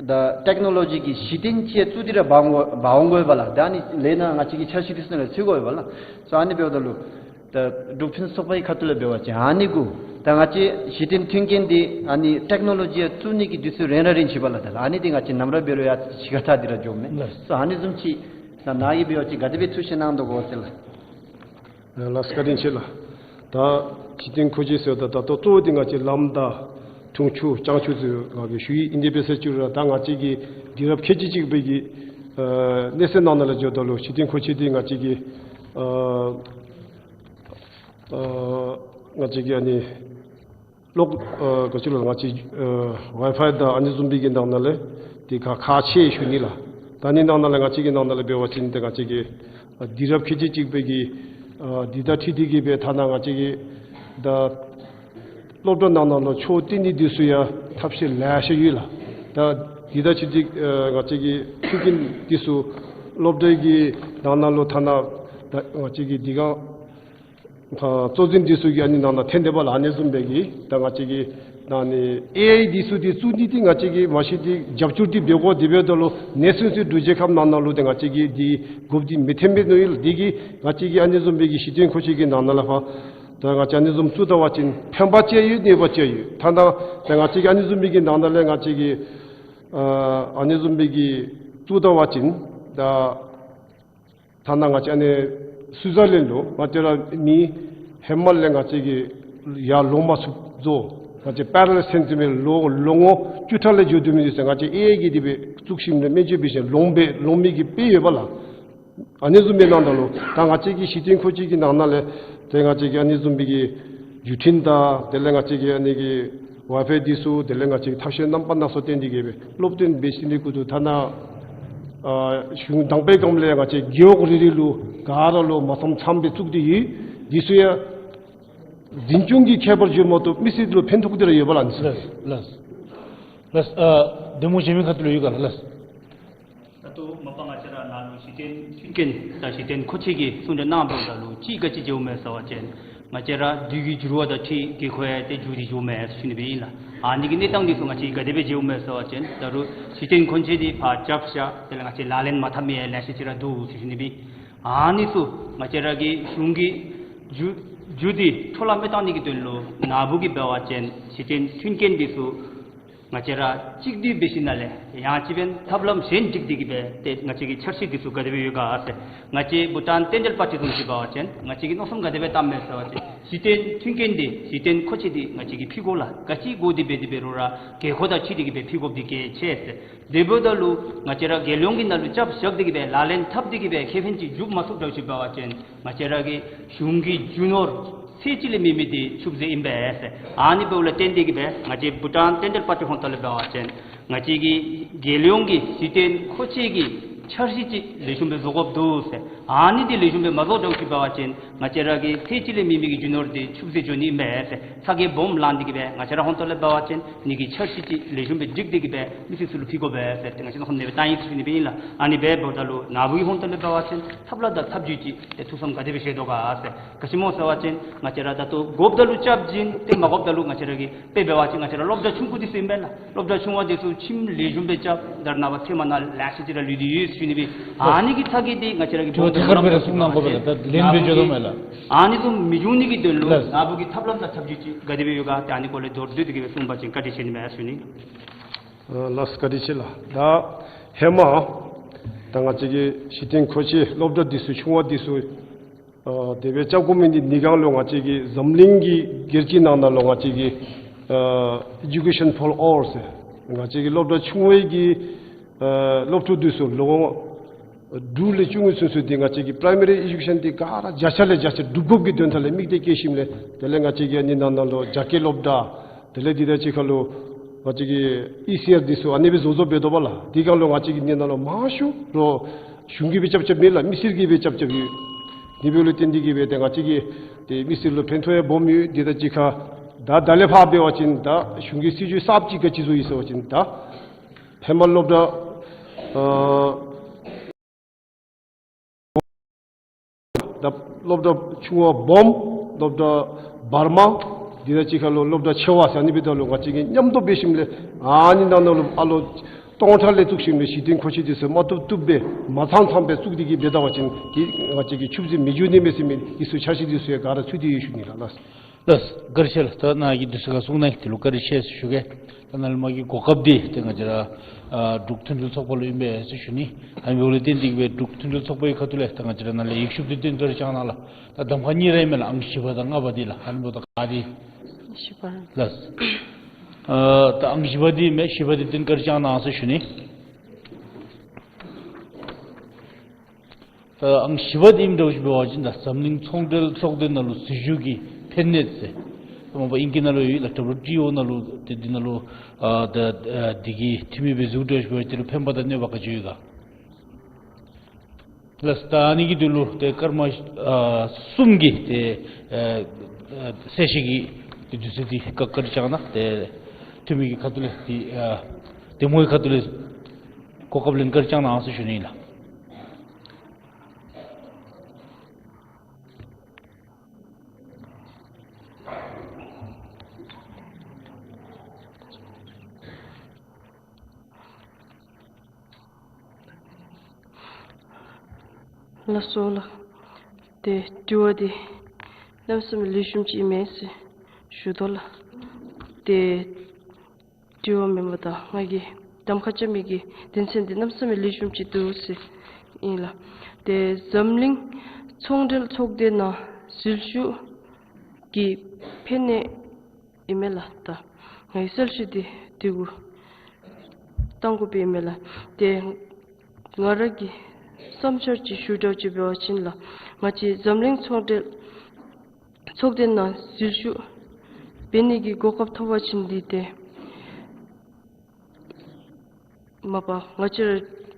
ད་ཊེཀ་ནོ་ལོ་ཇི་གི་གཞི་རྟེན་ཅིག་བཙུགས་ཏེ་ར་འབག་འོང་འབག་འོང་དགོ་པས་ལགས། ད་ཨ་ནི་ལས་ནཱ་ང་བཅས་ཀྱི་འཆར་གཞི་འདི་ཚུ་ནང་ལས་ཚུད་དགོ་པས་ལགས། སོ་ཨ་ནི་འབདཝ་ད་ལུ་ད་འབྲུག་ཕུན་ཚོགས་པའི་ཁ་ཐུག་ལས་འབད་བ་ཅིན་ཨ་ནི་གུ་ད་ང་བཅས་གཞི་རྟེན་མཐུན་རྐྱེན་འདི་ཨ་ནི་ཊེཀ་ནོ་ལོ་ཇི་ཡང་བཙུགས་ནི་གི་དུས་ཚོད་རན་ར་རན་ཅི་པས་ལགས། ད་ཨ་ནི་འདི་ང་བཅས་ནམ་ར་འབད་རུང་ཡང་ཅིག་ཁ་ཐུག་འདི་ར་འགྱོཝ་མས། ལགས། སོ་ཨ་ནི་བཟུམ་ཅིག་ནཱ་ནཱ་གིས་འབད་བ་ཅིན་ག་དེ་སྦེ་ཐུགས་བཞེད་གནང་དོ་ག་ཟེར་ལགས། ལགས་བཀའ་དྲིན་ཆེ་ལགས། ད་གཞི་རྟེན་མཁོ་ཆས་ཟེརཝ་ད་ད་ལྟོ་གཙོ་བོ་འདི་ང་བཅས་ལམ་དང་འཁྲུངས་ཆུ་བྱང་ཆུབ་ཟེར་ང་གིས་ཞུ་ཡི། ཨིན་ཏེ་འབད་ས་ཅིག་རུང་ར་ད་ང་བཅས་ཀྱི་དུས་རབས་ཁལ་གཅིག་གཅིག་པའི་གི་ཨ་གནས་ཚད་ནང་ན་ལུ་འགྱོཝ་ད་ལུ་གཞི་རྟེན་མཁོ་ཆས་འདི་ང་བཅས་ཀྱི་ཨ་ཨ་ང་བཅས་ཀྱི་ཨ་ནི་གློག་ཨ་ག་ཅི་ལོ་ང་བཅས་ཨ་ཝའི་ཕའི་དང་ཨ་ནི་བཟུམ་མའི་གི་ནང་ན་ལས་འདི་ཁག་ཁག་ཆེ་ཞུ་ནི་ལགས། ད་ཨ་ནི་ནང་ན་ལས་ང་བཅས་ཀྱི་ནང་ན་ལས་འབད་བ་ཅིན་ཏེ་ང་བཅས་ཀྱི་ཨ་དུས་རབས་ཁལ་གཅིག་གཅིག་པའི་གི་ཨ་འདི་དང་འཁྲིལ་ཏེ་གི་སྦེ་ཐ་ན་ང་བཅས་ཀྱི་ད་སློབ་གྲྭ་ནང་ན་ལུ་ཆོས་སྟོན་ནི་འདི་ཚུ་ཡང་ཐབས་ཤེས་ལེ་ཤ་ཡོད་ལགས། ད་འདི་དང་འཁྲིལ་ཏེ་ཨ་ང་བཅས་ཀྱི་མཐུན་རྐྱེན་འདི་ཚུ་སློབ་གྲྭའི་གི་ནང་ན་ལུ་ཐ་ན་ད་ང་བཅས་ཀྱི་འདི་ག་ཨ་གཙོ་འཛིན་འདི་ཚུ་གིས་ཨ་ནི་ནང་ན་འཐོན་དེས་པས་ལགས། ཨ་ནི་བཟུམ་སྦེ་གི་ད་ང་བཅས་ཀྱི་ད་ཨ་ནི་ཨེ་ཨའི་འདི་ཚུ་འདི་བཙུགས་ནི་འདི་ང་བཅས་ཀྱིས་མ་གཞི་འདི་རྒྱབ་སྐྱོར་འདི་འབད་དགོ། དེ་འབདཝ་ད་ལུ་ནེ་ཤནསི་འབྲུག་རྒྱལ་ཁབ་ནང་ན་ལུ་ཏེ་ང་བཅས་ཀྱིས་འདི་དགོཔ་འདི་མི་འཐོན་པས་མནོ་ཡི་ལགས། དེ་གིས་ང་བཅས་ཀྱིས་ཨ་ནི་བཟུམ་སྦེ་གི་གཞི་རྟེན་མཁོ་ཆས་ཀྱི་ནང་ན་ལས་ཕར་ད་ང་བཅས་ཨ་ནི་བཟུམ་བཙུགས་ད་པ་ཅིན་ཕན་པ་ཅིག་ཡོད་གནོད་པ་ཅིག་ཡོད། ཐ་ན་ད་ང་བཅས་ཀྱིས་ཨ་ནི་བཟུམ་མའི་གི་ནང་ན་ལས་ང་བཅས་ཀྱིས་ཨ་ཨ་ནི་བཟུམ་སྦེ་གི་བཙུགས་ད་པ་ཅིན་ད་ཐ་ན་ང་བཅས་ཨ་ནི་སུའི་ཛར་ལེནཌ་ལུ་ང་བཅས་ར་མི་ཧེ་མ་ལས་ང་བཅས་ཀྱིས་ཡར་ལོང་མ་ཚུགསཔ་བཟོ། ང་བཅས་པེ་ར་ལེལ་སེནསི་མི་ལོ་ལོང་བ་བཅུ་ཕྲག་ལས་འགྱོ་སྡོད་མི་འདི་ཚུ་ང་བཅས་ཨེ་ཨའི་གིས་དེ་སྦེ་བཙུགས་ཞིནམ་ལས་སྨན་བཅོས་འབད་ཞིནམ་ལོང་སྦེ་ལོང་མི་གི་དཔེ་ཡོད་པས་ལགས། ཨ་ནི་བཟུམ་མའི་ནང་ན་ལུ་ད་ང་བཅས་ཀྱི་གཞི་རྟེན་མཁོ་ཆས་ཀྱི་ནང་ན་ལས་ཏེ་ང་བཅས་ཀྱིས་ཨ་ནི་བཟུམ་མའི་གི་བརྒྱུད་འཕྲིན་དང་དེ་ལས་ང་བཅས་ཀྱིས་ཨ་ནི་གི་ཝའི་ཕའི་འདི་ཚུ་དེ་ལས་ང་བཅས་ཀྱིས་ཐབས་ཤེས་རྣམ་པ་སྣ་ཚོགས་བཏོན་ཏེ་གི་སྦེ་སློབ་སྟོན་འབད་ཞིནམ་ལས་གུ་དུ་ཐ་ན་ཨ་གཞུང་དང་པའི་སྐབས་ལས་ང་བཅས་རྒེད་འོག་རེ་རེ་ལུ་ག་ར་ལུ་མ་ཚངམ་ཚངམ་སྦེ་བཙུགས་ཏེ་ཡོད། འདི་ཚུ་ཡང་འཛིན་སྐྱོང་གི་ཁྱད་པར་ཅིག་མ་གཏོགས་མི་སེར་ལུ་ཕན་ཐོགས་ཏེ་ར་ཡོད་པས་ལགས། ལགས་ལགས་ལགས། ཨ་གདམ་ངོ་གཞན་མི་ཁ་ཐུག་ལུ་ཡོད་ག་ལགས། ལགས། ད་ལྟོ་མ་པ་ང་བཅས་ར་ནཱ་ལུ་གཞི་རྟེན་མཐུན་རྐྱེན་དང་གཞི་རྟེན་མཁོ་ཆས་ཀྱི་གསུང་གྲོས་གནངམ་ད་ལུ་གཅིག་ག་ཅི་མཇལཝ་མས་ཟེར་བ་ཅིན་ང་བཅས་ར་དུས་ཀྱི་འགྱུར་བ་དང་འཁྲིལ་དགོས་མཁོ་ཡང་ཏེ་འགྱུར་ཏེ་འགྱོཝ་མས་ཟེར་ཞུ་ནི་སྦེ་ཨིན་ལགས། ཨ་ནི་གི་གནས་སྟངས་འདི་ཚུ་ང་བཅས་ག་དེ་སྦེ་མཇལཝ་མས་ཟེར་བ་ཅིན་ད་རུང་གཞི་རྟེན་མཁོ་ཆས་འདི་ཕར་རྐྱབ་བཞག། དེ་ལས་ང་བཅས་ལག་ལེན་མ་འཐབ་མི་ཡང་ལེ་ཤ་ཅིག་ར་འདུག་ཟེར་ཞུ་ནི་སྦེ། ཨ་ནི་ཚུ་ང་བཅས་ར་གི་གཞུང་གི་རྒྱུ་རྒྱུ་འདི་འཕྲོ་བརླག་མི་གཏང་ནི་གི་དོན་ལུ་ནཱ་བུ་གིས་འབད་བ་ཅིན་གཞི་རྟེན་མཐུན་རྐྱེན་འདི་ཚུ་ང་བཅས་ར་གཅིག་སྡུད་འབད་ཞིནམ་ལས་ཡང་ཅིན་ཕན་ཐབས་ལམ་གཞན་སྒྲིག་སྟེ་གི་སྦེ་ཏེ་ང་བཅས་ཀྱི་འཆར་གཞི་འདི་ཚུ་ག་དེ་སྦེ་ཡོད་ག་ཟེར། ང་བཅས་བྷུ་ཊཱན་བསྟན་རྒྱལ་པར་ཊི་བཟུམ་ཅིག་འབད་བ་ཅིན་ང་བཅས་ཀྱིས་མནོ་བསམ་ག་དེ་སྦེ་བཏངམ་མས་ཟེར་བ་ཅིན་གཞི་རྟེན་མཐུན་རྐྱེན་འདི་གཞི་རྟེན་མཁོ་ཆས་འདི་ང་བཅས་ཀྱིས་ཕུལ་དགོ་ལགས། ག་ཅི་དགོ་འདི་འབད་དེ་འབད་རུང་ར་དགོས་མཁོ་དང་འཁྲིལ་ཏེ་གི་སྦེ་ཕུལ་དགོཔ་འདི་གལ་ཆེ་ཟེར། དེ་འབདཝ་ད་ལུ་ང་བཅས་ར་རྒྱལ་ཡོངས་ཀྱི་ནང་ལུ་རྐྱབ་བཞག་སྟེ་གི་སྦེ་ལག་ལེན་འཐབ་སྟེ་གི་སྦེ་ཁེ་ཕན་ཅིག་འཇུག་མ་ཚུགསཔ་འདྲཝ་ཅིག་འབད་བ་ཅིན་ང་བཅས་ར་གི་གཞུང་གི་རྒྱུ་ནོར་ཚད་ཅིག་ལས་མེད་མི་འདི་ཆུད་ཟོས་ཨིན་པས་ཟེར། ཨ་ནི་འབདཝ་ལས་བརྟེན་ཏེ་གི་སྦེ་ང་བཅས་བྷུ་ཊཱན་བསྟན་རྒྱལ་པར་ཊི་ཧོང་ཏོ་ལས་འབད་བ་ཅིན་ང་བཅས་ཀྱི་རྒྱལ་ཡོངས་ཀྱི་གཞི་རྟེན་མཁོ་ཆས་ཀྱི་འཆར་གཞི་ཅིག་ལེགས་ཤོམ་སྦེ་བཟོ་དགོཔ་འདུག་ཟེར། ཨ་ནི་འདི་ལེགས་ཤོམ་སྦེ་མ་བཟོ་འདྲཝ་ཅིག་འབད་བ་ཅིན་ང་བཅས་ར་གི་ཚད་ཅིག་ལས་མེད་མི་གི་རྒྱུ་ནོར་འདི་ཆུད་ཟོས་འགྱོ་ནི་ཨིན་པས་ཟེར། ཚ་གྱང་སྦོམ་ལང་སྟེ་གི་སྦེ་ང་བཅས་ར་ཧོང་ཏོ་ལས་འབད་བ་ཅིན་ཨ་ནི་གི་འཆར་གཞི་ཅིག་ལེགས་ཤོམ་སྦེ་སྒྲིག་སྟེ་གི་སྦེ་མི་སེར་ཚུ་ལུ་ཕུལ་དགོ་པས་ཟེར་ཏེ་ང་བཅས་ནཱ་ཧོང་ནེ་སྦེ་བཏང་ཡི་ཟེར་ཞུ་ནི་སྦེ་ཨིན་ལགས། ཨ་ནི་འབདཝ་ད་ལུ་ནཱ་བུ་གི་ཧོང་ཏོ་ལས་འབད་བ་ཅིན་ཐབས་ལམ་དང་ཐབས་བྱུས་ཅིག་ཏེ་ཐུགས་བསམ་ག་དེ་སྦེ་བཞེས་དོ་ག་ཟེར། ག་ཅི་སྨོ་ཟེར་བ་ཅིན་ང་བཅས་ར་ད་ལྟོ་དགོཔ་ད་ལུ་རྐྱབ་བྱིན། ཏེ་མ་དགོཔ་ད་ལུ་ང་བཅས་ར་གི་དཔེ་འབད་བ་ཅིན་ང་བཅས་ར་སློབ་གྲྭ་ཆུང་ཀུ་འདི་ཚུ་ཨིན་པས་ལགས། སློབ་གྲྭ་ཆུང་བ་འདི་ཚུ་ཁྱིམ་ལེགས་ཤོམ་སྦེ་རྐྱབ། ད་རེས་ནངས་པ་ཚལ་མ་ནཱ་ལེ་ཤ་ཅིག་ར་ལུས་ཏེ་ཡོད་ཟེར་ཞུ་ནི་སྦེ། ཨ་ནི་གི་ཚ་གྱང་འདི་ང་བཅས་ར་གི་དེ་བ་དེ་ཁར་སྦེ་ར་གསུང་གནང་དགོ་པས་ལགས། ད་ལན་འབད་འགྱོ་དོ་མས་ལགས། ཨ་ནི་ཚུ་མི་འབྱུང་ནི་གི་དོན་ལུ་ལགས། ནཱ་བུ་གིས་ཐབས་ལམ་དང་ཐབས་བྱུས་ཅིག་ག་དེ་སྦེ་ཡོད་ག་ཏེ་ཨ་ནི་སྐོར་ལས་མདོར་བསྡུས་ཏེ་གི་སྦེ་གསུངས་པ་ཅིན་བཀའ་དྲིན་ཆེ་ནི་མས་ཟེར་ཞུ་ནི། ཨ་ལགས་བཀའ་དྲིན་ཆེ་ལགས། ད་ཧེ་མ་ད་ང་བཅས་ཀྱི་གཞི་རྟེན་མཁོ་ཆས་སློབ་གྲྭ་འདི་ཚུ་ཆུང་བ་འདི་ཚུ་ཨ་དེ་སྦེ་རྐྱབ་དགོ་མི་འདི་ནི་གང་ལུ་ང་བཅས་ཀྱི་འཛམ་གླིང་གི་སྒེར་གྱི་ནང་ན་ལུ་ང་བཅས་ཀྱི་ཨ་Education for All ཟེར་ང་བཅས་ཀྱི་སློབ་གྲྭ་ཆུང་བའི་གི་ཨ་སློབ་ཕྲུག་འདི་ཚུ་ལོ་ངོ་དྲུག་ལས་བཅུ་གཉིས་ཚུན་ཚོད་འདི་ང་བཅས་ཀྱི་Primary Education འདི་ག་ར་བརྒྱ་ཆ་ལས་བརྒྱ་ཆ་སྒྲུབ་དགོཔ་གི་དོན་དག་ལས་དམིགས་གཏད་བསྐྱེད་ཞིནམ་ལས་དེ་ལས་ང་བཅས་ཀྱི་ཨ་ནི་ནང་ན་ལུ་རྒྱ་སྐད་སློབ་གྲྭ་དེ་ལས་འདི་དང་གཅིག་ཁར་ལུ་ང་བཅས་ཀྱི་ཨི་སི་ཨར་འདི་ཚུ་ཨ་ནི་སྦེ་བཟོ་བཟོཝ་འབད་དོ་བ་ལགས། དེ་སྒང་ལུ་ང་བཅས་ཀྱི་ཨ་ནི་ནང་ལུ་མང་ཤོས་ལུ་གཞུང་གིས་སྦེ་རྐྱབ་རྐྱབ་མེན་ལགས། མི་སེར་གྱིས་སྦེ་རྐྱབ་རྐྱབ་ཡོད། དེ་འབདཝ་ལས་བརྟེན་ཏེ་གི་སྦེ་ཏེ་ང་བཅས་ཀྱི་ཏེ་མི་སེར་ལུ་ཕན་ཐོགས་ཡང་སྦོམ་ཡོད། དེ་དང་གཅིག་ཁར་ད་ད་ལས་ཕར་འབད་བ་ཅིན་ད་གཞུང་གི་སྲིད་བྱུས་གསརཔ་ཅིག་ག་ཅི་བཟོ་ཡི་ཟེར་བ་ཅིན་ད་ཧེ་མ་སློབ་གྲྭ་ཨ་ད་སློབ་གྲྭ་ཆུང་བ་སྦོམ་སློབ་གྲྭ་བར་མ་འདི་དང་གཅིག་ཁར་ལུ་སློབ་གྲྭ་ཆེ་བ་ཟེར་ཨ་ནི་སྦེ་ད་ལུ་ང་བཅས་ཀྱིས་མཉམ་དུ་འབད་ཞིནམ་ལས་ཨ་ནི་ནང་ན་ལུ་ཨ་ལོ་ སྟོང་ཕྲག་ལས་བཙུགས་ཞིནམ་ལས་གཞི་རྟེན་མཁོ་ཆས་འདི་ཚུ་མ་བཏུབ་བཏུབ་སྦེ་མ་ཚང་ཚང་སྦེ་བཙུགས་ཏེ་གི་འབད་ད་པ་ཅིན་གི་ང་བཅས་ཀྱི་ཕྱུགཔོ་འདི་མི་འགྱུར་ནི་མས་ཟེར་མི་འདི་ཚུ་འཆར་གཞི་འདི་ཚུ་ཡང་ག་ར་ཚུད་དེ་ཡོད་ཞུ་ནི་ལགས། ལགས། ལགས། བཀའ་དྲིན་ཆེ་ལགས། ད་ནཱ་གི་དུས་ཚོད་ཁར་གསུང་གནང་དེ་ལུ་བཀའ་དྲིན་ཆེ་ཟེར་ཞུ་གེ། ད་ནཱ་ལས་མར་གྱི་གོ་སྐབས་འདི་ཏེ་ང་བཅས་ར་ཨ་འབྲུག་མཐུན་སྒྲིལ་ཚོགས་པ་ལུ་ཨིན་པས་ཟེར་ཞུ་ནི། ཨ་ནི་འབདཝ་ལས་བརྟེན་ཏེ་གི་སྦེ་འབྲུག་མཐུན་སྒྲིལ་ཚོགས་པའི་ཁ་ཐུག་ལས་ད་ང་བཅས་ར་ནཱ་ལས་ཡིག་ཤུབས་འདི་བཏོན་བཀའ་དྲིན་བསྐྱང་གནང་ལགས། ད་གདམ་ཁ་གཉིས་ར་ཨིན་མས་ལགས། ཨང་བཞི་པ་དང་ལྔ་པ་འདི་ལགས། ཨ་ནི་འབདཝ་ད་ག་འདི་བཞི་པ་ལགས། ཨ་ད་ཨང་བཞི་པ་འདི་མས། བཞི་པ་འདི་བཏོན་བཀའ་དྲིན་བསྐྱང་གནང་ཟེར་ཞུ་ནི། ད་ཨང་བཞི་པ་འདི་ཨིནམ་འདྲཝ་ཅིག་འབད་བ་ཅིན་ད་འཛམ་གླིང་ཚོང་འབྲེལ་ཚོགས་སྡེ་ནང་ལུ་འཛུལ་ཞུགས་ཀྱི་ཕན་གནོད་ཟེར། མ་པ་ཨིང་སྐད་ནང་ལུ་ཡོད་ལགས། ཌབ་ལུ་ཊི་ཨོ་ནང་ལུ་ཏེ་འདི་ནང་ལུ་ཨ་ད་ཨ་འདི་གི་འཐུས་མི་སྦེ་འཛུལ་འགྲོ་ཞིནམ་ལས་དེ་ལུ་ཕན་པ་དང་གནོད་པ་ག་ཅི་ཡོད་ག། ལགས། ད་ཨ་ནི་གི་དོན་ལུ་ཏེ་སྐར་མ་ཨ་གསུམ་གྱི་ཏེ་ཨ་ཨ་གསལ་བཤད་ཀྱི་ཏེ་དུས་ཚོད་འདི་བཀའ་དྲིན་བསྐྱང་གནང་། ཏེ་འཐུས་མི་གི་ཁ་ཐུག་ལས་ཏེ་ཨ་འདེམས་ངོ་གི་ཁ་ཐུག་ལས་གོ་སྐབས་ལེན་བཀའ་དྲིན་བསྐྱང་གནང་ཟེར་ཞུ་ནི་ལགས། ལགས་སོ་ལགས། ཏེ་དྲི་བ་འདི་གནམ་མེད་ས་མེད་ལེགས་ཤོམ་ཅིག་ཨིན་མས་ཟེར་ཞུ་དོ་ལགས། ཏེ་དྲི་བ་མེན་པར་ད་ང་གིས་གདམ་ཁ་རྐྱབ་མི་གི་དོན་ཚན་འདི་གནམ་མེད་ས་མེད་ལེགས་ཤོམ་ཅིག་འདུག་ཟེར་ཨིན་ལགས། ཏེ་འཛམ་གླིང་ཚོང་འབྲེལ་ཚོགས་སྡེ་ནང་འཛུལ་ཞུགས་ཀྱི་ཕན་གནོད་ཨིན་མས་ལགས། ད་ང་གིས་གསལ་བཤད་འདི་འདི་གུ་གཏང་དགོཔ་ཨིན་མས་ལགས། ཏེ་ང་ར་གི་བསམ་འཆར་ཅིག་ཞུ་འདྲཝ་ཅིག་འབད་བ་ཅིན་ལགས། ང་བཅས་འཛམ་གླིང་ཚོང་འབྲེལ་ཚོགས་སྡེ་ནང་འཛུལ་ཞུགས་འབད་ནི་གི་གོ་སྐབས་ཐོབ་པ་ཅིན་འདི་ཏེ་མ་པ་ང་བཅས་ར་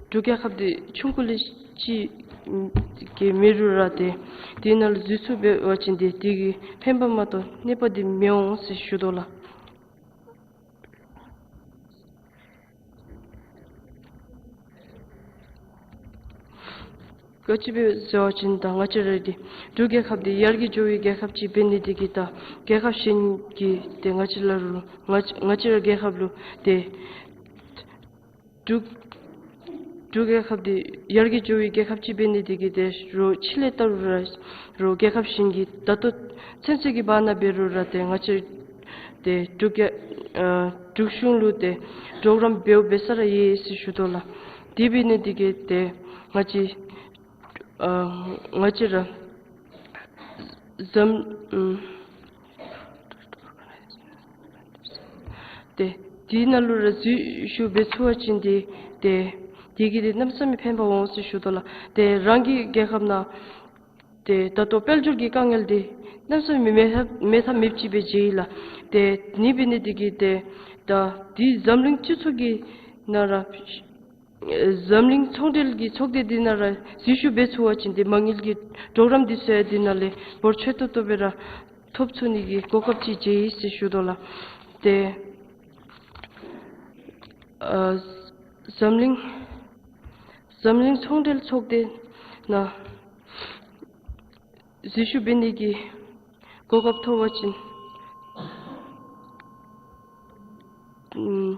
འབྲུག་རྒྱལ་ཁབ་འདི་ཆུང་ཀུ་ལས་ཅིག་གི་མེན་རུང་ར་ཏེ་འདི་ནང་ལུ་འཛུལ་ཞུགས་འབད་བ་ཅིན་ཏེ་འདི་གིས་ཕན་པ་མ་གཏོགས་གནོད་པ་འདི་མི་འོང་ཟེར་ཞུ་དོ་ལགས། ག་ཅི་སྦེ་ཟེར་བ་ཅིན་ད་ང་བཅས་ར་འདི་འབྲུག་རྒྱལ་ཁབ་འདི་ཡར་རྒྱས་འགྱོ་བའི་རྒྱལ་ཁབ་ཅིག་འབད་ནི་འདི་གིས་ད་རྒྱལ་ཁབ་གཞན་གྱིས་ཏེ་ང་བཅས་ར་ལུ་ང་ང་བཅས་ར་རྒྱལ་ཁབ་ལུ་ཏེ་འབྲུག་འབྲུག་རྒྱལ་ཁབ་འདི་ཡར་རྒྱས་འགྱོ་བའི་རྒྱལ་ཁབ་ཅིག་འབད་ནི་འདི་གིས་ཏེ་རོགས་ཕྱི་ལས་བལྟ་རུང་ར་རོགས་རྒྱལ་ཁབ་གཞན་གྱིས་ད་ལྟོ་ཚུན་ཚོད་ཀྱི་བར་ན་འབད་རུང་ར་ཏེ་ང་བཅས་ཏེ་འབྲུག་རྒྱལ་ཨ་འབྲུག་གཞུང་ལུ་ཏེ་གྲོགས་རམ་འབདཝ་འབད་ས་ར་ཡོད་ཟེར་ཞུ་དོ་ལགས། དེ་འབད་ནི་འདི་གིས་ཏེ་ང་བཅས་ཨ་ང་བཅས་ར་འཛམ་ཨམ་ཏེ་དེ་ནང་ལུ་ར་འཛུལ་ཞུགས་འབད་ཚུགས་པ་ཅིན་ཏེ་ཏེ་དེ་གིས་ཏེ་གནམ་མེད་ས་མེད་ཕན་པ་འོང་ཟེར་ཞུ་དོ་ལགས། ཏེ་རང་གི་རྒྱལ་ཁབ་ནང་ཏེ་ད་ལྟོ་དཔལ་འབྱོར་གྱི་དཀའ་ངལ་འདི་གནམ་མེད་ས་མེད་མེད་ཐབས་མེད་ཐབས་མེདཔ་ཅིག་སྦེ་མཇལ་ཡི་ལགས། ཏེ་ཨ་ནི་འབད་ནི་འདི་གིས་ཏེ་ད་འདི་འཛམ་གླིང་སྤྱི་ཚོགས་ཀྱི་ནང་ར་འཛམ་གླིང་ཚོང་འབྲེལ་གྱི་ཚོགས་སྡེ་འདི་ནང་ར་འཛུལ་ཞུགས་འབད་ཚུགས་པ་ཅིན་ཏེ་མ་དངུལ་གྱི་གྲོགས་རམ་འདི་ཚུ་ཡང་འདི་ནང་ལས་འབོར་ཆེ་ཏོག་ཏོ་སྦེ་ར་ཐོབ་ཚུགས་ནི་གི་གོ་སྐབས་ཅིག་མཇལ་ཡི་ཟེར་ཞུ་དོ་ལགས། ཏེ་ཨ་འཛམ་གླིང་འཛམ་གླིང་ཚོང་འབྲེལ་ཚོགས་སྡེ་ནང་འཛུལ་ཞུགས་འབད་ནི་གི་གོ་སྐབས་ཐོབ་པ་ཅིན་ཨམ་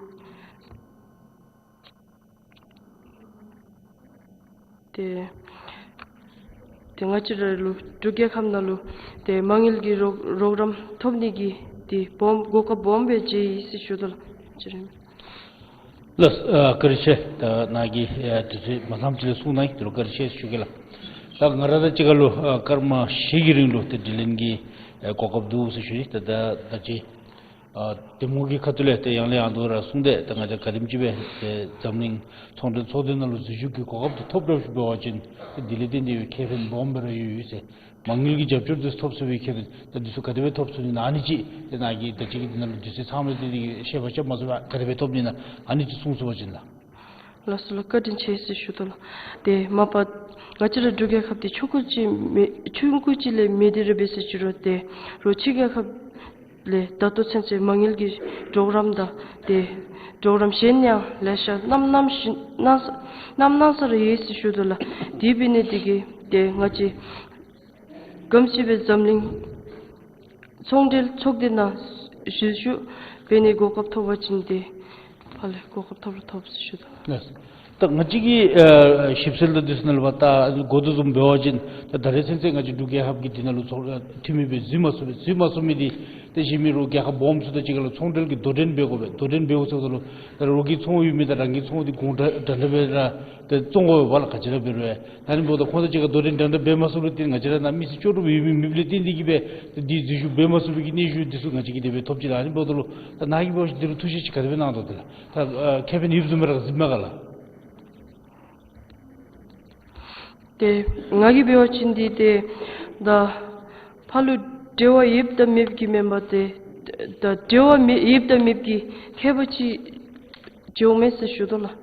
ཏེ་ཏེ་ང་བཅས་ར་ལུ་འབྲུག་རྒྱལ་ཁབ་ནང་ལུ་ཏེ་མ་དངུལ་གྱི་རོགས་རོགས་རམ་ཐོབ་ནི་གི་ཏེ་སྦོམ་གོ་སྐབས་སྦོམ་སྦེ་མཇལ་ཡི་ཟེར་ཞུ་དོ་ལགས། ལགས། ཨ་བཀའ་དྲིན་ཆེ། ད་ནཱ་གིས་ཨ་དུས་ཚོད་མ་ཚངམ་ཅིག་ལས་གསུང་གནང་ཡི། དེ་ལུ་བཀའ་དྲིན་ཆེ་ཞུ་གེ་ལགས། ད་ང་ར་དང་གཅིག་ཁར་ལུ་ཨ་སྐར་མ་བཞི་གི་རིང་ལུ་ཏེ་དྲི་ལན་གྱི་ཨ་གོ་སྐབས་འདུག་ཟེར་ཞུ་ཡི། ད་ད་ད་ཅི་ཨ་འདེམས་ངོ་གི་ཁ་ཐུག་ལས་ཏེ་ཡང་ལས་ཡང་དུ་ར་གསུངས་ཏེ་ད་ང་བཅས་ག་དེམ་ཅིག་སྦེ་ཏེ་འཛམ་གླིང་ཚོང་འབྲེལ་ཚོགས་སྡེ་ནང་ལུ་འཛུལ་ཞུགས་ཀྱི་གོ་སྐབས་འདི་ཐོབ་འདྲཝ་ཅིག་འབད་བ་ཅིན་ཏེ་དེ་ལས་བརྟེན་ཏེ་ཁེ་ཕན་སྦོམ་སྦེ་ར་ཡོད་ཡོད་ཟེར། མ་དངུལ་གྱི་རྒྱབ་སྐྱོར་འདི་ཐོབ་ཚུགས་པའི་ཁེ་ཕན་ད་འདི་ཚུ་ག་དེ་སྦེ་ཐོབ་ཚུགས་ནི་ཨིན་ན་ཨ་ནི་ཅིག་ཏེ་ནཱ་གིས་ད་ཅི་གི་འདི་ནང་ལུ་དུས་ཚོད་ཚངམ་ལས་ཏེ་འདི་གི་བཤད་པ་རྐྱབ་མ་ཚུགས་པར་ག་དེ་སྦེ་ཐོབ་ནི་ཨིན་ན་ཨ་ནི་ཅིག་གསུང་ཚུགས་པ་ཅིན་ལགས། ལགས་སོ་ལགས། བཀའ་དྲིན་ཆེ་ཟེར་ཞུ་དོ་ལགས། ཏེ་མ་པ་ང་བཅས་ར་འབྲུག་རྒྱལ་ཁབ་འདི་ཆུང་ཀུ་ཅིག་མེན་ཆུང་ཀུ་ཅིག་ལས་མེན། དེ་ར་འབད་ཟེར་ཞུ་རུང་ཏེ་རོགས་ཕྱི་རྒྱལ་ཁབ་ལས་ད་ལྟོ་ཚུན་ཚོད་མ་དངུལ་གྱི་གྲོགས་རམ་དང་ཏེ་གྲོགས་རམ་གཞན་ཡང་ལེ་ཤ་གནང་གནང་ཞིན་གནང་གནང་གནང་ས་ར་ཡོད་ཟེར་ཞུ་དོ་ལགས། དེ་འབད་ནི་འདི་གིས་ཏེ་ང་བཅས་ག་དེམ་ཅིག་སྦེ་འཛམ་གླིང་ཚོང་འབྲེལ་ཚོགས་སྡེ་ནང་འཛུལ་ཞུགས་འབད་ནི་གོ་སྐབས་ཐོབ་པ་ཅིན་ཏེ་ ཕར་ལས་གོ་སྐབས་ཐོབ་ར་ཐོབ་ཟེར་ཞུ་དོ། ལགས། ད་ང་བཅས་ཀྱི་ཨ་ཞིབ་འཚོལ་དང་འདི་ཚུ་ནང་ལུ་ད་གོ་དོ་བཟུམ་འབད་བ་ཅིན་ད་ད་རེས་ཚུན་ཚོད་ང་བཅས་འབྲུག་རྒྱལ་ཁབ་ཀྱི་འདི་ནང་ལུ་ཚོགས་འཐུས་མི་སྦེ་འཛུལ་མ་ཚུགས་པས། འཛུལ་མ་ཚུགས་མི་འདི་ཏེ་གཞན་མི་རོགས་རྒྱལ་ཁབ་སྦོམ་ཚུ་དང་གཅིག་ཁར་ལུ་ཚོང་འབྲེལ་གྱི་དོ་འགྲན་འབད་དགོ་པས། དོ་འགྲན་འབདཝ་ད་ལུ་ད་རོགས་ཀྱི་ཚོང་ཡོད་མི་དང་རང་གི་ཚོང་འདི་གོང་འདྲ་འདྲ་འདྲ་སྦེ་ར་ཏེ་བཙོང་དགོ་པས་ལགས། ག་ཅི་ར་འབད་རུང་ཨ་ནི་འབདཝ་ད་ཁོང་དང་གཅིག་ཁར་དོ་འགྲན་འདྲ་འདྲ་འབད་མ་ཚུགས་ལུ་བརྟེན་ང་བཅས་ར་ནཱ་མི་སེར་ལྕོགས་གྲུབ་ཡོད་མི་མེདཔ་ལས་བརྟེན་འདི་གིས་སྦེ་ཏེ་འདི་འཛུལ་ཞུགས་འབད་མ་ཚུགས་པའི་གི་གནས་ཚུལ་འདི་ཚུ་ང་བཅས་ཀྱིས་དེ་སྦེ་ཐོབ་ཅི་ལགས། ཨ་ནི་འབདཝ་ད་ལུ་ད་ནཱ་གིས་འབད་བ་ཅིན་འདི་ལུ་ཐུགས་བཞེད་ཅིག་ག་དེ་སྦེ་གནང་དོ་དེ་ལགས། ད་ཨ་ཁེ་ཕན་ཡོདཔ་བཟུམ་སྦེ་ར་གཟིགསཔ་མས་ག་ལགས། ཏེ་ང་གིས་འབད་བ་ཅིན་འདི་ཏེ་ད་ཕར་ལུ་འབྲེལ་བ་ཡོདཔ་དང་མེདཔ་གིས་མེན་པར་ཏེ་ད་འབྲེལ་བ་མེད་ཡོདཔ་དང་མེདཔ་གི་ཁྱད་པར་ཅིག་འགྱོཝ་མས་ཟེར་ཞུ་དོ་ལགས།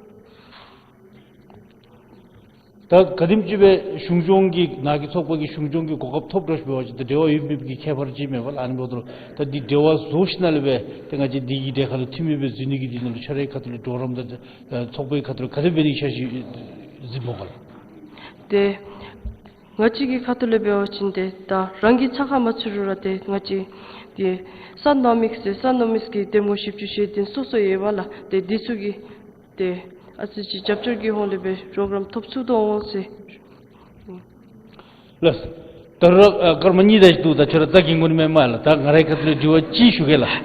ད་ག་དེམ་ཅིག་སྦེ་གཞུང་སྐྱོང་གི་ནཱ་གི་ཚོགས་པ་གིས་གཞུང་སྐྱོང་གི་གོ་སྐབས་ཐོབ་དོ་ཟེར་འབད་བ་ཅིན་ད་འབྲེལ་བ་ཡོད་མེད་ཀྱི་ཁྱད་པར་ཅིག་མེད་པས་ལགས། ཨ་ནི་འབདཝ་ད་ལུ་ད་འདི་འབྲེལ་བ་བཟོ་ཞིནམ་ལས་སྦེ་ཏེ་ང་བཅས་འདི་གི་གྲལ་ཁར་ལུ་འཐུས་མི་སྦེ་འཛུལ་ནི་གི་འདི་ནང་ལུ་ཁྱོད་རའི་ཁ་ཐུག་ལས་གྲོགས་རམ་དང་ཨ་ཚོགས་པའི་ཁ་ཐུག་ལས་ག་དེ་འབད་ནི་ཤེས་ཤེས་གཟིགས་མས་ག་ལགས། ཏེ་ང་བཅས་ཀྱི་ཁ་ཐུག་ལས་འབད་བ་ཅིན་ཏེ་ད་རང་གིས་ཚ་ཁ་མ་ཚུད་རུང་ར་ཏེ་ང་བཅས་ཏེ་སཱན་ནོ་མིགས་ཟེར་སཱན་ནོ་མིགས་ཀྱི་འདེམས་ངོ་ཞིབ་དཔྱོད་ཤེས་ལྡན་སོ་སོ་ཡོད་པས་ལགས། ཏེ་འདི་ཚུ་གིས་ཏེ་ཨ་ཙི་ཅིག་རྒྱབ་སྐྱོར་གྱི་ཧོང་ལས་སྦེ་རོགས་རམ་ཐོབ་ཚུགས་དོ་འོང་ཟེར། ལགས། ད་རུང་ཨ་སྐར་མ་གཉིས་དེ་ཅིག་འདུག། ད་ཁྱོད་ར་རྩ་འགེངས་དགོ་ནི་མེན་མས་ལགས། ད་ང་རའི་ཁ་ཐུག་ལས་དྲི་བ་གཅིག་ཞུ་གེ་ལགས།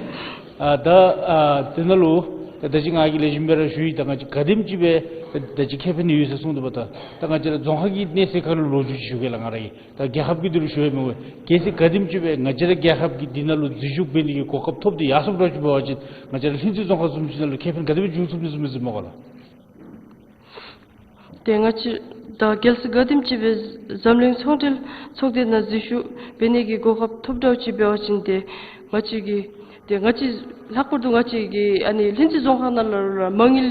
ཨ་ད་ཨ་དེ་ནང་ལུ་ད་ད་ཅི་ང་གིས་ལེགས་ཤོམ་སྦེ་ར་ཞུ་ཡི། ད་ང་བཅས་ག་དེམ་ཅིག་སྦེ་ད་ད་ཅི་ཁེ་ཕན་ཡོད་ཟེར་གསུངས་དོ་བ། ད་ད་ང་བཅས་ར་རྫོང་ཁག་གི་གནས་ཚད་ཁར་ལུ་ལོ་རྒྱུས་ཅིག་ཞུ་གེ་ལགས། ང་ར་གིས་ད་རྒྱལ་ཁབ་ཀྱི་འདི་ལུ་ཞུ་ཡི་མི་འོང་། གལ་སྲིད་ག་དེམ་ཅིག་སྦེ་ང་བཅས་ར་རྒྱལ་ཁབ་ཀྱི་འདི་ནང་ལུ་འཛུལ་ཞུགས་འབད་ནི་གི་གོ་སྐབས་ཐོབ་སྟེ་ཡར་སོངམ་འདྲཝ་ཅིག་འབད་བ་ཅིན་ང་བཅས་ར་ལྷུན་རྩེ་རྫོང་ཁག་བཟུམ་ཅིག་ནང་ལུ་ཁེ་ཕན་ག་དེ་སྦེ་འབྱུང་ཚུགས་ནི་བཟུམ་མས་ཟེར་མས་ག་ལགས། ཏེ་ང་བཅས་ད་གལ་སྲིད་ག་དེམ་ཅིག་སྦེ་འཛམ་གླིང་ཚོང་འབྲེལ་ཚོགས་སྡེ་ནང་འཛུལ་ཞུགས་འབད་ནི་གི་གོ་སྐབས་ཐོབ་འདྲཝ་ཅིག་འབད་བ་ཅིན་ཏེ་ང་བཅས་ཀྱིས་ཏེ་ང་བཅས་ལྷག་པར་དུ་ང་བཅས་ཀྱི་ཨ་ནི་ལྷུན་རྩེ་རྫོང་ཁག་ནང་ལུ་ར་མ་དངུལ་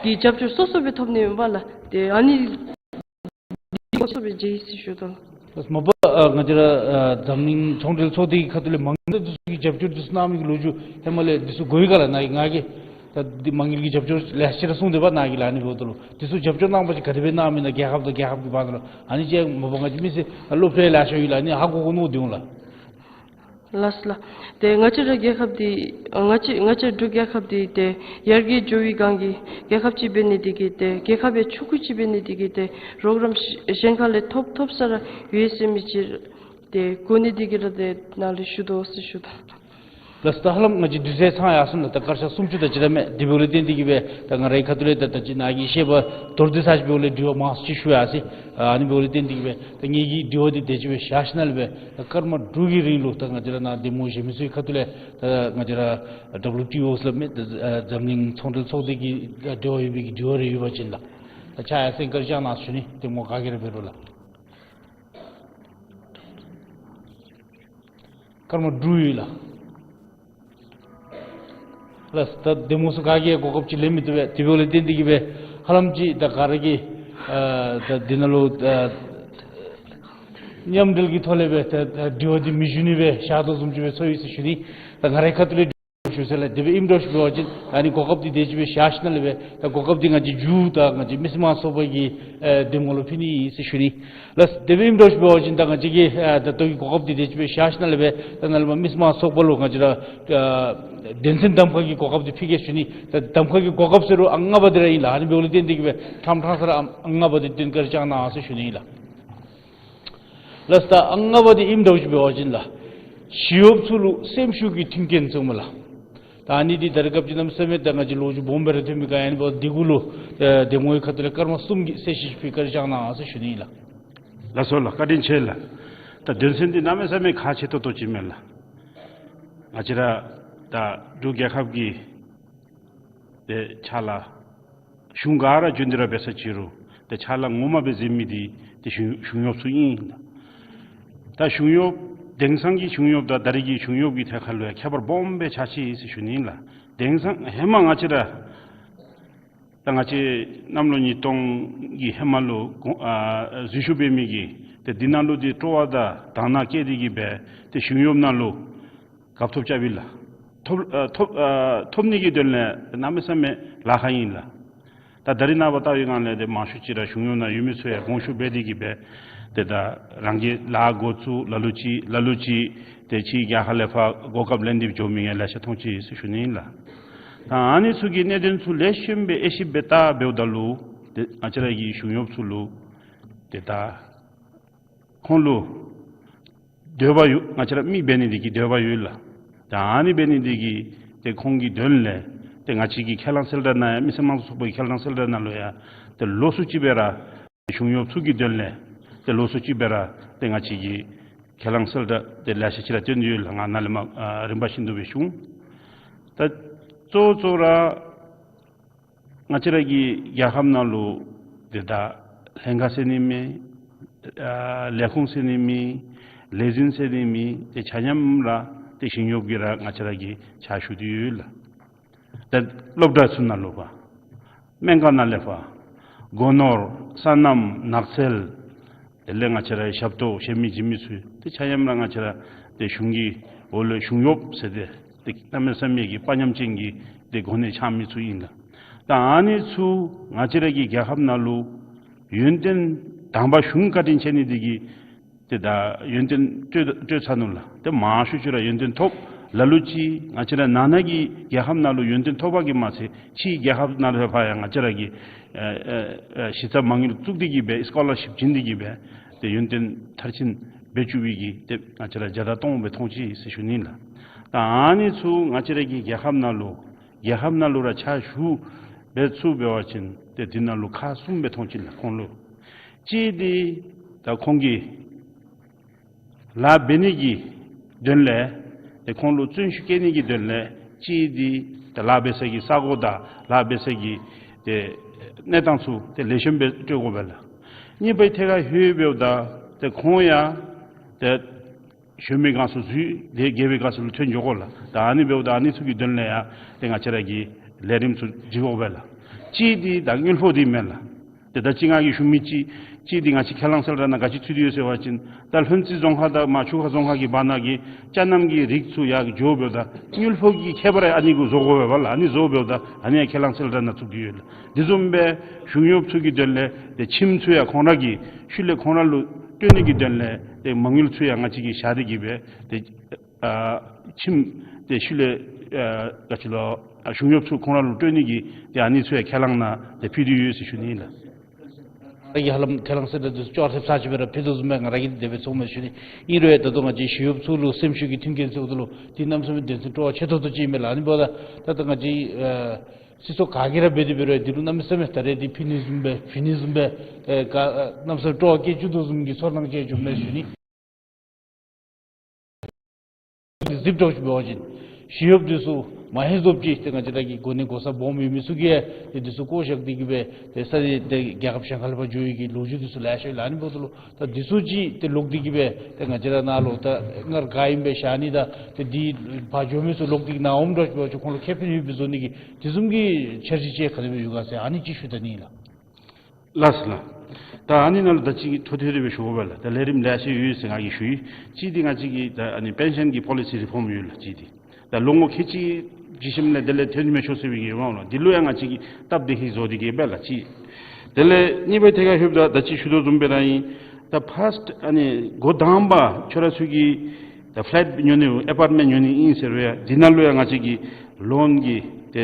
གྱི་རྒྱབ་སྐྱོར་སོ་སོ་སྦེ་ཐོབ་ནི་མས་ལགས། ཏེ་ཨ་ནི་སོ་སོ་སྦེ་མཇལ་ཡི་ཟེར་ཞུ་དོ། ལགས། མ་པ་ཨ་ང་བཅས་ར་ཨ་འཛམ་གླིང་ཚོང་འབྲེལ་ཚོགས་སྡེ་གི་ཁ་ཐུག་ལས་མ་དངུལ་འདི་ཚུ་གི་རྒྱབ་སྐྱོར་འདི་ཚུ་གནང་མི་གི་ལོ་རྒྱུས་ཧེ་མ་ལས་འདི་ཚུ་གོ་ཡི་ག་ལགས། ནཱ་གིས་ང་གིས་ད་འདི་མ་དངུལ་གྱི་རྒྱབ་སྐྱོར་ལེ་ཤ་ར་གསུངས་དེས་པ། ནཱ་གིས་ལགས། ཨ་ནི་འབདཝ་ད་ལུ་འདི་ཚུ་རྒྱབ་སྐྱོར་གནང་བ་ཅིན་ག་དེ་སྦེ་གནང་མི་ཨིན་ན། རྒྱལ་ཁབ་དང་རྒྱལ་ཁབ་ཀྱི་བར་ན་ལུ། ཨ་ནི་ཅིག་མ་པ་ང་བཅས་མི་སེར་སློབ་ཕྲུག་ལེ་ཤ་ཡོད་ལགས། ཨ་ནི་ཧ་གོ་གོ་མནོ་སྟེ་འོང་ལགས། ལགས་ལགས། ཏེ་ང་བཅས་ར་རྒྱལ་ཁབ་འདི་ང་བཅས་ང་བཅས་འབྲུག་རྒྱལ་ཁབ་འདི་ཏེ་ཡར་རྒྱས་འགྱོ་བའི་སྒང་གི་རྒྱལ་ཁབ་ཅིག་འབད་ནི་འདི་གིས་ཏེ་རྒྱལ་ཁབ་ཡང་ཕྱུག་པོ་ཅིག་འབད་ནི་འདི་གིས་ཏེ་རོགས་རམ་གཞན་ཁ་ལས་ཐོབ་ཐོབ་ས་ར་ཡོད་ཟེར་མི་ཅིག་ཏེ་གོ་ནི་འདི་གིས་ར་ཏེ་ནཱ་ལུ་ཞུ་དོ་ཟེར་ཞུ་དོ། ལགས། ད་ཧ་ལམ་ང་བཅས་དུས་ཚོད་ཚང་ཡར་སོང་ལགས། ད་སྐར་ཆ་སུམ་ཅུ་དེ་ཅིག་ར་མས། དེ་འབདཝ་ལས་བརྟེན་འདི་གིས་སྦེ་ད་ང་རའི་ཁ་ཐུག་ལས་ད་ད་ཅི་ནཱ་གིས་བཤད་པ་མདོར་བསྡུས་ས་ཅིག་འབདཝ་ལས་དྲི་བ་མང་སུ་ཅིག་ཞུ་ཡར་སོང་། ཨ་ནི་འབདཝ་ལས་བརྟེན་འདི་གིས་སྦེ་ད་ངེ་གི་དྲི་བ་འདི་དེ་ཅིག་སྦེ་བཞག་ཞིནམ་ལས་སྦེ་ད་སྐར་མ་དྲུག་གི་རིང་ལུ་ད་ང་བཅས་ར་ནཱ་འདེམས་ངོ་གཞན་མི་ཚུའི་ཁ་ཐུག་ལས་ད་ང་བཅས་ར་ཌབ་ལུ་ཊི་ཨོ་ཟེར་སླབ་མི་ད་འཛམ་གླིང་ཚོང་འབྲེལ་ཚོགས་སྡེ་གི་ད་འབྲེལ་བ་ཡོད་པའི་གི་དྲི་བ་རེ་ཡོད་པ་ཅིན་ལགས། ད་ཕྱག་ཡར་སེང་སྐར་རྐྱབ་གནང་ཞུ་ནི། འདེམས་ངོ་ག་གིས་ར་འབད་རུང་ལགས། སྐར་མ་དྲུག་ཡོད་ལགས། ལགས། ད་འདེམས་ངོ་ཚུ་ག་གིས་གོ་སྐབས་ཅིག་ལེན་མི་བཏུབ་པས། དེ་འབདཝ་ལས་བརྟེན་འདི་གིས་སྦེ་ཧ་ལམ་ཅིག་ད་ག་ར་གིས་ཨ་ད་འདི་ནང་ལུ་ཨ་མཉམ་འབྲེལ་གྱི་ཐོག་ལས་སྦེ་ད་ད་དྲི་བ་འདི་མི་ཞུ་ནི་སྦེ་བཞག་དོ་བཟུམ་ཅིག་སྦེ་ཚོར་ཡི་ཟེར་ཞུ་ནི། ད་ང་རའི་ཁ་ཐུག་ལས་ཞུ་ཟེར་ལགས། དེ་སྦེ་ཨིནམ་འདྲཝ་ཅིག་འབད་བ་ཅིན་ཨ་ནི་གོ་སྐབས་འདི་དེ་ཅིག་སྦེ་བཞག་ཞིནམ་ལས་སྦེ་ད་གོ་སྐབས་འདི་ང་བཅས་མཇུག་ད་ང་བཅས་མི་སེར་མང་ཚོགས་པ་གི་ཨེ་འདེམས་ངོ་ལུ་ཕུལ་ནི་ཨིན་ཟེར་ཞུ་ནི། ལགས། དེ་སྦེ་ཨིནམ་འདྲཝ་ཅིག་འབད་བ་ཅིན་ད་ང་བཅས་ཀྱིས་ཨེ་ད་ལྟོ་གི་གོ་སྐབས་འདི་དེ་ཅིག་སྦེ་བཞག་ཞིནམ་ལས་སྦེ་ད་ནཱ་ལས་མར་མི་སེར་མང་ཚོགས་པ་ལུ་ང་བཅས་ར་ཨེ་དོན་ཚན་གདམ་ཁ་གི་གོ་སྐབས་འདི་ཕུལ་གེ་ཟེར་ཞུ་ནི། ད་གདམ་ཁ་གི་གོ་སྐབས་ཟེར་རུང་ཨང་ལྔ་པ་འདི་ར་ཨིན་ལགས། ཨ་ནི་འབདཝ་ལས་བརྟེན་འདི་གིས་སྦེ་ཕྲང་ཕྲང་ས་ར་ཨང་ལྔ་པ་འདི་བཏོན་བཀའ་དྲིན་བསྐྱང་གནང་ཟེར་ཞུ་ནི་ཨིན་ལགས། ལགས། ད་ཨང་ལྔ་པ་འདི་ཨིནམ་འདྲཝ་ཅིག་འབད་བ་ཅིན་ལགས། ཞི་གཡོགཔ་ཚུ་ལུ་སེམས་ཤུགས་ཀྱི་མཐུན་རྐྱེན་བཙུགས་མི་ལགས། ད་ཨ་ནི་འདི་ད་རེས་སྐབས་ཅིག་གནམ་མེད་ས་མེད་ད་ང་བཅས་ལོ་རྒྱུས་སྦོམ་སྦེ་ར་ཐོན་མི་ག་ཨིན་པ་འདི་གུ་ལུ་ཨེ་འདེམས་ངོའི་ཁ་ཐུག་ལས་སྐར་མ་གསུམ་གྱི་གསལ་བཤད་ཕུལ་བཀའ་དྲིན་བསྐྱང་གནང་ཟེར་ཞུ་ནི་ཨིན་ལགས། ལགས་སོ་ལགས། བཀའ་དྲིན་ཆེ་ལགས། ད་དོན་ཚན་འདི་གནམ་མེད་ས་མེད་ཁག་ཆེ་ཏོག་ཏོ་ཅིག་མས་ལགས། ང་བཅས་ར་ད་འབྲུག་རྒྱལ་ཁབ་ཀྱི་ཏེ་ཕྱག་ལཱ་གཞུང་ག་ར་བྱོན་ཏེ་ར་འབད་ས་ཅིག་རུང་ཏེ་ཕྱག་ལཱ་ངོ་མ་སྦེ་མཛད་མི་འདི་ཏེ་གཞུང་གཞུང་གཡོགཔ་ཚུ་ཨིན། ད་གཞུང་གཡོགཔ་དེང་སང་གི་གཞུང་གཡོགཔ་དང་ད་རེས་ཀྱི་གཞུང་གཡོགཔ་ཀྱི་ཐད་ཁར་ལུ་ཡང་ཁྱད་པར་སྦོམ་སྦེ་ཆགས་ཅི་ཟེར་ཞུ་ནི་ཨིན་ལགས། དེང་སང་ཧེ་མ་ང་བཅས་ར་ད་ང་བཅས་གནམ་ལོ་ཉིས་སྟོང་གི་ཧེ་མ་ལུ་གོང་ཨ་འཛུལ་ཞུགས་འབད་མི་གི་ཏེ་འདི་ནང་ལུ་ཏེ་སྤྲོ་བ་དང་དང་བླངས་བསྐྱེད་དེ་གིས་སྦེ་ཏེ་གཞུང་གཡོགཔ་ནང་ལུ་རྒཔོ་ཐོབ་རྐྱབ་ཨིན་ལགས། ཐོབ་ཨ་ཐོབ་ཨ་ཐོབ་ནི་གི་དོན་ལས་གནམ་མེད་ས་མེད་ལཱ་ཁག་ཨིན་ལགས། ད་ད་རེས་ནངས་པ་བལྟ་བའི་སྒང་ལས་ཏེ་མང་ཤོས་ཅིག་ར་གཞུང་གཡོག་ནང་ཡོད་མི་ཚུ་ཡང་དགོངས་ཞུ་འབད་དེ་གིས་སྦེ་ཏེ་ད་རང་གི་ལཱ་འགོ་བཙུགས། ལ་ལུ་ཅིག་ལ་ལུ་ཅིག་ཏེ་ཕྱི་རྒྱལ་ཁབ་ལས་ཕར་གོ་སྐབས་ལེན་ཏེ་འགྱོ་མི་ཡང་ལེ་ཤ་མཐོང་ཅི་ཟེར་ཞུ་ནི་ཨིན་ལགས། ད་ཨ་ནི་ཚུ་གི་གནད་དོན་ཚུ་ལེགས་ཤོམ་སྦེ་དབྱེ་ཞིབ་འབད་བལྟ་འབདཝ་ད་ལུ་ཏེ་ང་བཅས་ར་གི་གཞུང་གཡོགཔ་ཚུ་ལུ་ཏེ་ད་ཁོང་ལུ་འདོད་པ་ཡོད། ང་བཅས་ར་མི་འབད་ནི་འདི་གི་འདོད་པ་ཡོད་ལགས། ད་ཨ་ནི་འབད་ནི་འདི་གིས་ཏེ་ཁོང་གི་དོན་ལས་ཏེ་ང་བཅས་ཀྱི་ཁས་བླངས་གསལ་བསྒྲགས་ནང་ཡང་མི་སེར་དམངས་གཙོ་ཚོགས་པའི་ཁས་བླངས་གསལ་བསྒྲགས་ནང་ལུ་ཡང་ཏེ་ལོ་སུ་ཅིག་སྦེ་ར་གཞུང་གཡོགཔ་ཚུ་གི་དོན་ལས་ཏེ་ལོ་སུ་ཅིག་སྦེ་ར་ཏེ་ང་བཅས་ཀྱི་ཁས་བླངས་གསལ་བསྒྲགས་ཏེ་ལེ་ཤ་ཅིག་ར་བཏོན་ཏེ་ཡོད་ལགས། ང་ནཱ་ལས་མར་ཨ་རིམ་པ་བཞིན་དུ་སྦེ་ཞུ་འོང་། ད་གཙོ་བོ་གཙོ་བོ་ར་ང་བཅས་ར་གི་རྒྱལ་ཁབ་ནང་ལུ་ཏེ་ད་ལྷན་ཁག་ཟེར་ནི་མེད། ཨ་ལས་ཁུངས་ཟེར་ནི་མེད། ལས་འཛིན་ཟེར་ནི་མེད། ཏེ་ཆ་མཉམ་ར་ཏེ་གཞུང་གཡོགཔ་གིས་ར་ང་བཅས་ར་གི་ཕྱག་ཞུ་སྟེ་ཡོད་ལགས། ཏེ་སློབ་གྲྭ་ཚུ་ནང་ལུ་ཕར་སྨན་ཁང་ནང་ལས་ཕར་སྒོ་ནོར་སོ་ནམ་ནགས་ཚལ་དེ་ལས་ང་བཅས་ར་ཞབས་ཏོག་གཞན་མི་བྱིན་མི་ཚུ་ཏེ་ཆ་མཉམ་ར་ང་བཅས་ར་ཏེ་གཞུང་གི་འོག་ལུ་གཞུང་གཡོགཔ་ཟེར་ཏེ་ཏེ་གནམ་མེད་ས་མེད་ཀྱི་དཔའ་ཉམས་ཅན་གྱི་ཏེ་གོ་གནས་འཆང་མི་ཚུ་ཨིན་ལགས། ད་ཨ་ནི་ཚུ་ང་བཅས་ར་གི་རྒྱལ་ཁབ་ནང་ལུ་ཡོན་ཏན་དང་པ་གཞུང་བཀའ་དྲིན་ཆེ་ནི་འདི་གིས་ཏེ་ད་ཡོན་ཏན་སྤྲོད་སྤྲོད་ཚར་ནུག་ལགས། ཏེ་མང་ཤོས་ཅིག་ར་ཡོན་ཏན་ཐོབ། ལ་ལུ་ཅིག་ང་བཅས་ར་ནང་ན་གི་རྒྱལ་ཁབ་ནང་ལུ་ཡོན་ཏན་ཐོབ་པ་གིས་མ་ཚད་ཕྱིའི་རྒྱལ་ཁབ་ནང་ལུ་ཕར་ཡང་ང་བཅས་ར་གི་ཨ་ཨ་ཨ་གཞི་རྩ་མ་དངུལ་བཙུགས་ཏེ་གིས་སྦེ་སི་ཀོ་ལར་ཤིབ་བྱིན་ཏེ་གིས་སྦེ་ཏེ་ཡོན་ཏན་མཐར་ཕྱིན་འབད་བཅུག་པའི་གི་ཏེ་ང་བཅས་ར་བརྒྱ་དང་སྟོང་སྦེ་མཐོང་ཅི་ཟེར་ཞུ་ནི་ལགས། ད་ཨ་ནི་ཚུ་ང་བཅས་ར་གི་རྒྱལ་ཁབ་ནང་ལུ་རྒྱལ་ཁབ་ནང་ལུ་ར་ཕྱག་ཞུ་འབད་ཚུགས་འབད་བ་ཅིན་ཏེ་འདི་ནང་ལུ་ཁག་གསུམ་སྦེ་མཐོང་ཅི་ལགས། ཁོང་ལུ་གཅིག་འདི་ད་ཁོང་གིས་ལཱ་འབད་ནི་གི་དོན་ལས་ཏེ་ཁོང་ལུ་བརྩོན་ཤུགས་བསྐྱེད་ནི་གི་དོན་ལས་གཅིག་འདི་ཏེ་ལཱ་འབད་ས་གི་ས་གོ་དང་ལཱ་འབད་ས་གི་ཏེ་གནས་སྟངས་ཚུ་ཏེ་ལེགས་ཤོམ་སྦེ་སྤྲོད་དགོ་པས་ལགས། གཉིས་པའི་ཐད་ཁར་ལྷོད་འབདཝ་ད་ཏེ་ཁོང་ཡང་ཏེ་གཞོན་མི་སྒང་ཚུ་འཛུལ་ཏེ་རྒས་པའི་སྒང་ཚུ་ལུ་ཐོན་འགྱོ་དགོ་ལགས། ད་ཨ་ནི་འབདཝ་ད་ཨ་ནི་ཚུ་གི་དོན་ལས་ཡང་ཏེ་ང་བཅས་ར་གིས་ལས་རིམ་ཚུ་བསྒྲིག་དགོ་པས་ལགས། གཅིག་འདི་ད་དངུལ་ཕོགས་འདི་མས་ལགས། ཏེ་ད་ཅི་ང་གིས་ཞུ་མི་ཅིག་གཅིག་འདི་ང་བཅས་ཁས་བླངས་གསལ་བསྒྲགས་ནང་ག་ཅི་ཚུད་དེ་ཡོད་ཟེར་བ་ཅིན་ད་ལྷུན་རྩེ་རྫོང་ཁག་དང་མར་ཆུ་ཁ་རྫོང་ཁག་གི་བར་ན་གི་ཅ་རྣམ་གྱི་རིགས་ཚུ་ཡར་འགྱོ་འབདཝ་ད་དངུལ་ཕོགས་ཀྱི་ཁྱད་པར་ཨ་ནི་གུ་བཟོ་དགོ་པས་ལགས། ཨ་ནི་བཟོ་འབདཝ་ད་ཨ་ནི་ཡང་ཁས་བླངས་གསལ་བསྒྲགས་ནང་ཚུད་དེ་ཡོད་ལགས། དེ་བཟུམ་སྦེ་གཞུང་གཡོགཔ་ཚུ་གི་དོན་ལས་ཏེ་ཁྱིམ་ཚུ་ཡང་ཁོང་ར་གི་ཤུལ་ལས་ཁོང་ར་ལུ་སྤྲོད་ནི་གི་དོན་ལས་ཏེ་མ་དངུལ་ཚུ་ཡང་ང་བཅས་ཀྱིས་བཞག་སྟེ་གིས་སྦེ་ཏེ་ཨ་ཁྱིམ་ཏེ་ཤུལ་ལས་ཨ་ག་ཅི་ལོ་ཨ་གཞུང་གཡོགཔ་ཚུ་ཁོང་ར་ལུ་སྤྲོད་ནི་གི་ཏེ་ཨ་ནི་ཚུ་ཡང་ཁས་བླངས་ནང་ཏེ་ཕུལ་ཏེ་ཡོད་ཟེར་ཞུ་ནི་ལགས། ང་ར་གིས་ཧ་ལམ་ཁས་བླངས་གསལ་བསྒྲགས་འདི་ཚུ་ཅོག་ར་འཐདཔ་ཚར་ཅིག་སྦེ་ར་ཕུལ་དོ་བཟུམ་སྦེ་ང་ར་གིས་དེ་སྦེ་ཚོརཝ་མས་ཞུ་ནི། ཨིན་རུང་ད་ལྟོ་ང་བཅས་གཞུང་གཡོགཔ་ཚུ་ལུ་སེམས་ཤུགས་ཀྱི་མཐུན་རྐྱེན་ཟེརཝ་ད་ལུ་འདི་གནམ་མེད་ས་མེད་དོན་ཚན་སྤྲོ་བ་ཆེ་ཏོག་ཏོ་ཅིག་ཨིན་མས་ལགས། ཨ་ནི་འབདཝ་ད་ད་ལྟོ་ང་བཅས་ཨ་སྲིད་ཚོགས་ག་གིས་ར་འབད་དེ་འབད་རུང་འདི་ལུ་གནམ་མེད་ས་མེད་ད་རེས་འདི་ཕུལ་ནི་བཟུམ་སྦེ་ཕུལ་ནི་བཟུམ་སྦེ་ཨེ་ག་ཨ་གནམ་མེད་ས་མེད་སྤྲོ་བ་སྐྱེ་བཅུག་དོ་བཟུམ་གྱི་ཚོར་སྣང་སྐྱེ་བཅུགཔ་མས་ཞུ་ནི། གཟིགས་དོ་ཅིག་འབད་བ་ཅིན་གཞུང་གཡོགཔ་འདི་ཚུ་མ་ཧེ་བཟོཝ་ཅིག་ཏེ་ང་བཅས་ར་གི་གོ་གནས་གོ་ས་སྦོམ་ཡོད་མི་ཚུ་གིས་ཏེ་འདི་ཚུ་བཀོ་བཞག་སྟེ་གིས་སྦེ་ཏེ་ས་དེ་ཏེ་རྒྱལ་ཁབ་གཞན་ཁ་ལས་ཕར་འགྱོ་ནི་གི་ལོ་རྒྱུས་འདི་ཚུ་ལེ་ཤ་ཡོད་ལགས། ཨ་ནི་འབདཝ་ད་ལུ་ད་འདི་ཚུ་ཅིག་ཏེ་ལོག་སྟེ་གིས་སྦེ་ཏེ་ང་བཅས་ར་ནཱ་ལུ་ད་སྔར་ག་ཨིནམ་སྦེ་བཞག་ནི་དང་ཏེ་འདི་ཕར་འགྱོ་མི་ཚུ་ལོག་སྟེ་གིས་ནཱ་འོངམ་འདྲཝ་ཅིག་འབད་བ་ཅིན་ཁོང་ལུ་ཁེ་ཕན་ཡོདཔ་སྦེ་བཟོ་ནི་གི་དེ་བཟུམ་གྱི་འཆར་གཞི་ཅིག་ག་དེ་སྦེ་ཡོད་ག་ཟེར་ཨ་ནི་ཅིག་ཞུ་ད་ནི་ལགས། ལགས་སོ་ལགས། ད་ཨ་ནི་ནང་ལུ་ད་ཅི་ཐོ་ཐོ་རེ་སྦེ་ཞུ་དགོ་པས་ལགས། ད་ལས་རིམ་ལེ་ཤ་ཡོད་ཟེར་ང་གིས་ཞུ་ཡི། གཅིག་འདི་ང་བཅས་ཀྱི་ད་ཨ་ནི་པེན་ཤཱན་གྱི་པོ་ལི་སི་རི་ཕོམ་ཡོད་ལགས་གཅིག་འདི། ད་ལོ་ངོ་ཁལ་གཅིག་ཅིག་ཞིནམ་ལས་དེ་ལས་ཐོན་མི་ཆོག་ཟེར་བའི་གི་འོང་ལགས། འདི་ལུ་ཡང་ང་བཅས་ཀྱིས་སྟབས་བདེ་ཧིང་བཟོ་སྟེ་གིས་སྦེ་ལགས་གཅིག། དེ་ལས་གཉིས་པའི་ཐད་ཁར་ལྷོདཔ་ད་ད་ཅི་ཞུ་དོ་བཟུམ་སྦེ་ར་ཨིན། ད་ཕཱསཊ་ཨ་ནི་འགོ་དང་པ་ཁྱོད་ར་ཚུ་གིས་ད་ཕེ་ལེཊ་ཉོ་ནི་ཨེ་པརཊ་མེནཊ་ཉོ་ནི་ཨིན་ཟེར་བའི་འདི་ནང་ལུ་ཡང་ང་བཅས་ཀྱིས་ལོན་གྱི་ཏེ་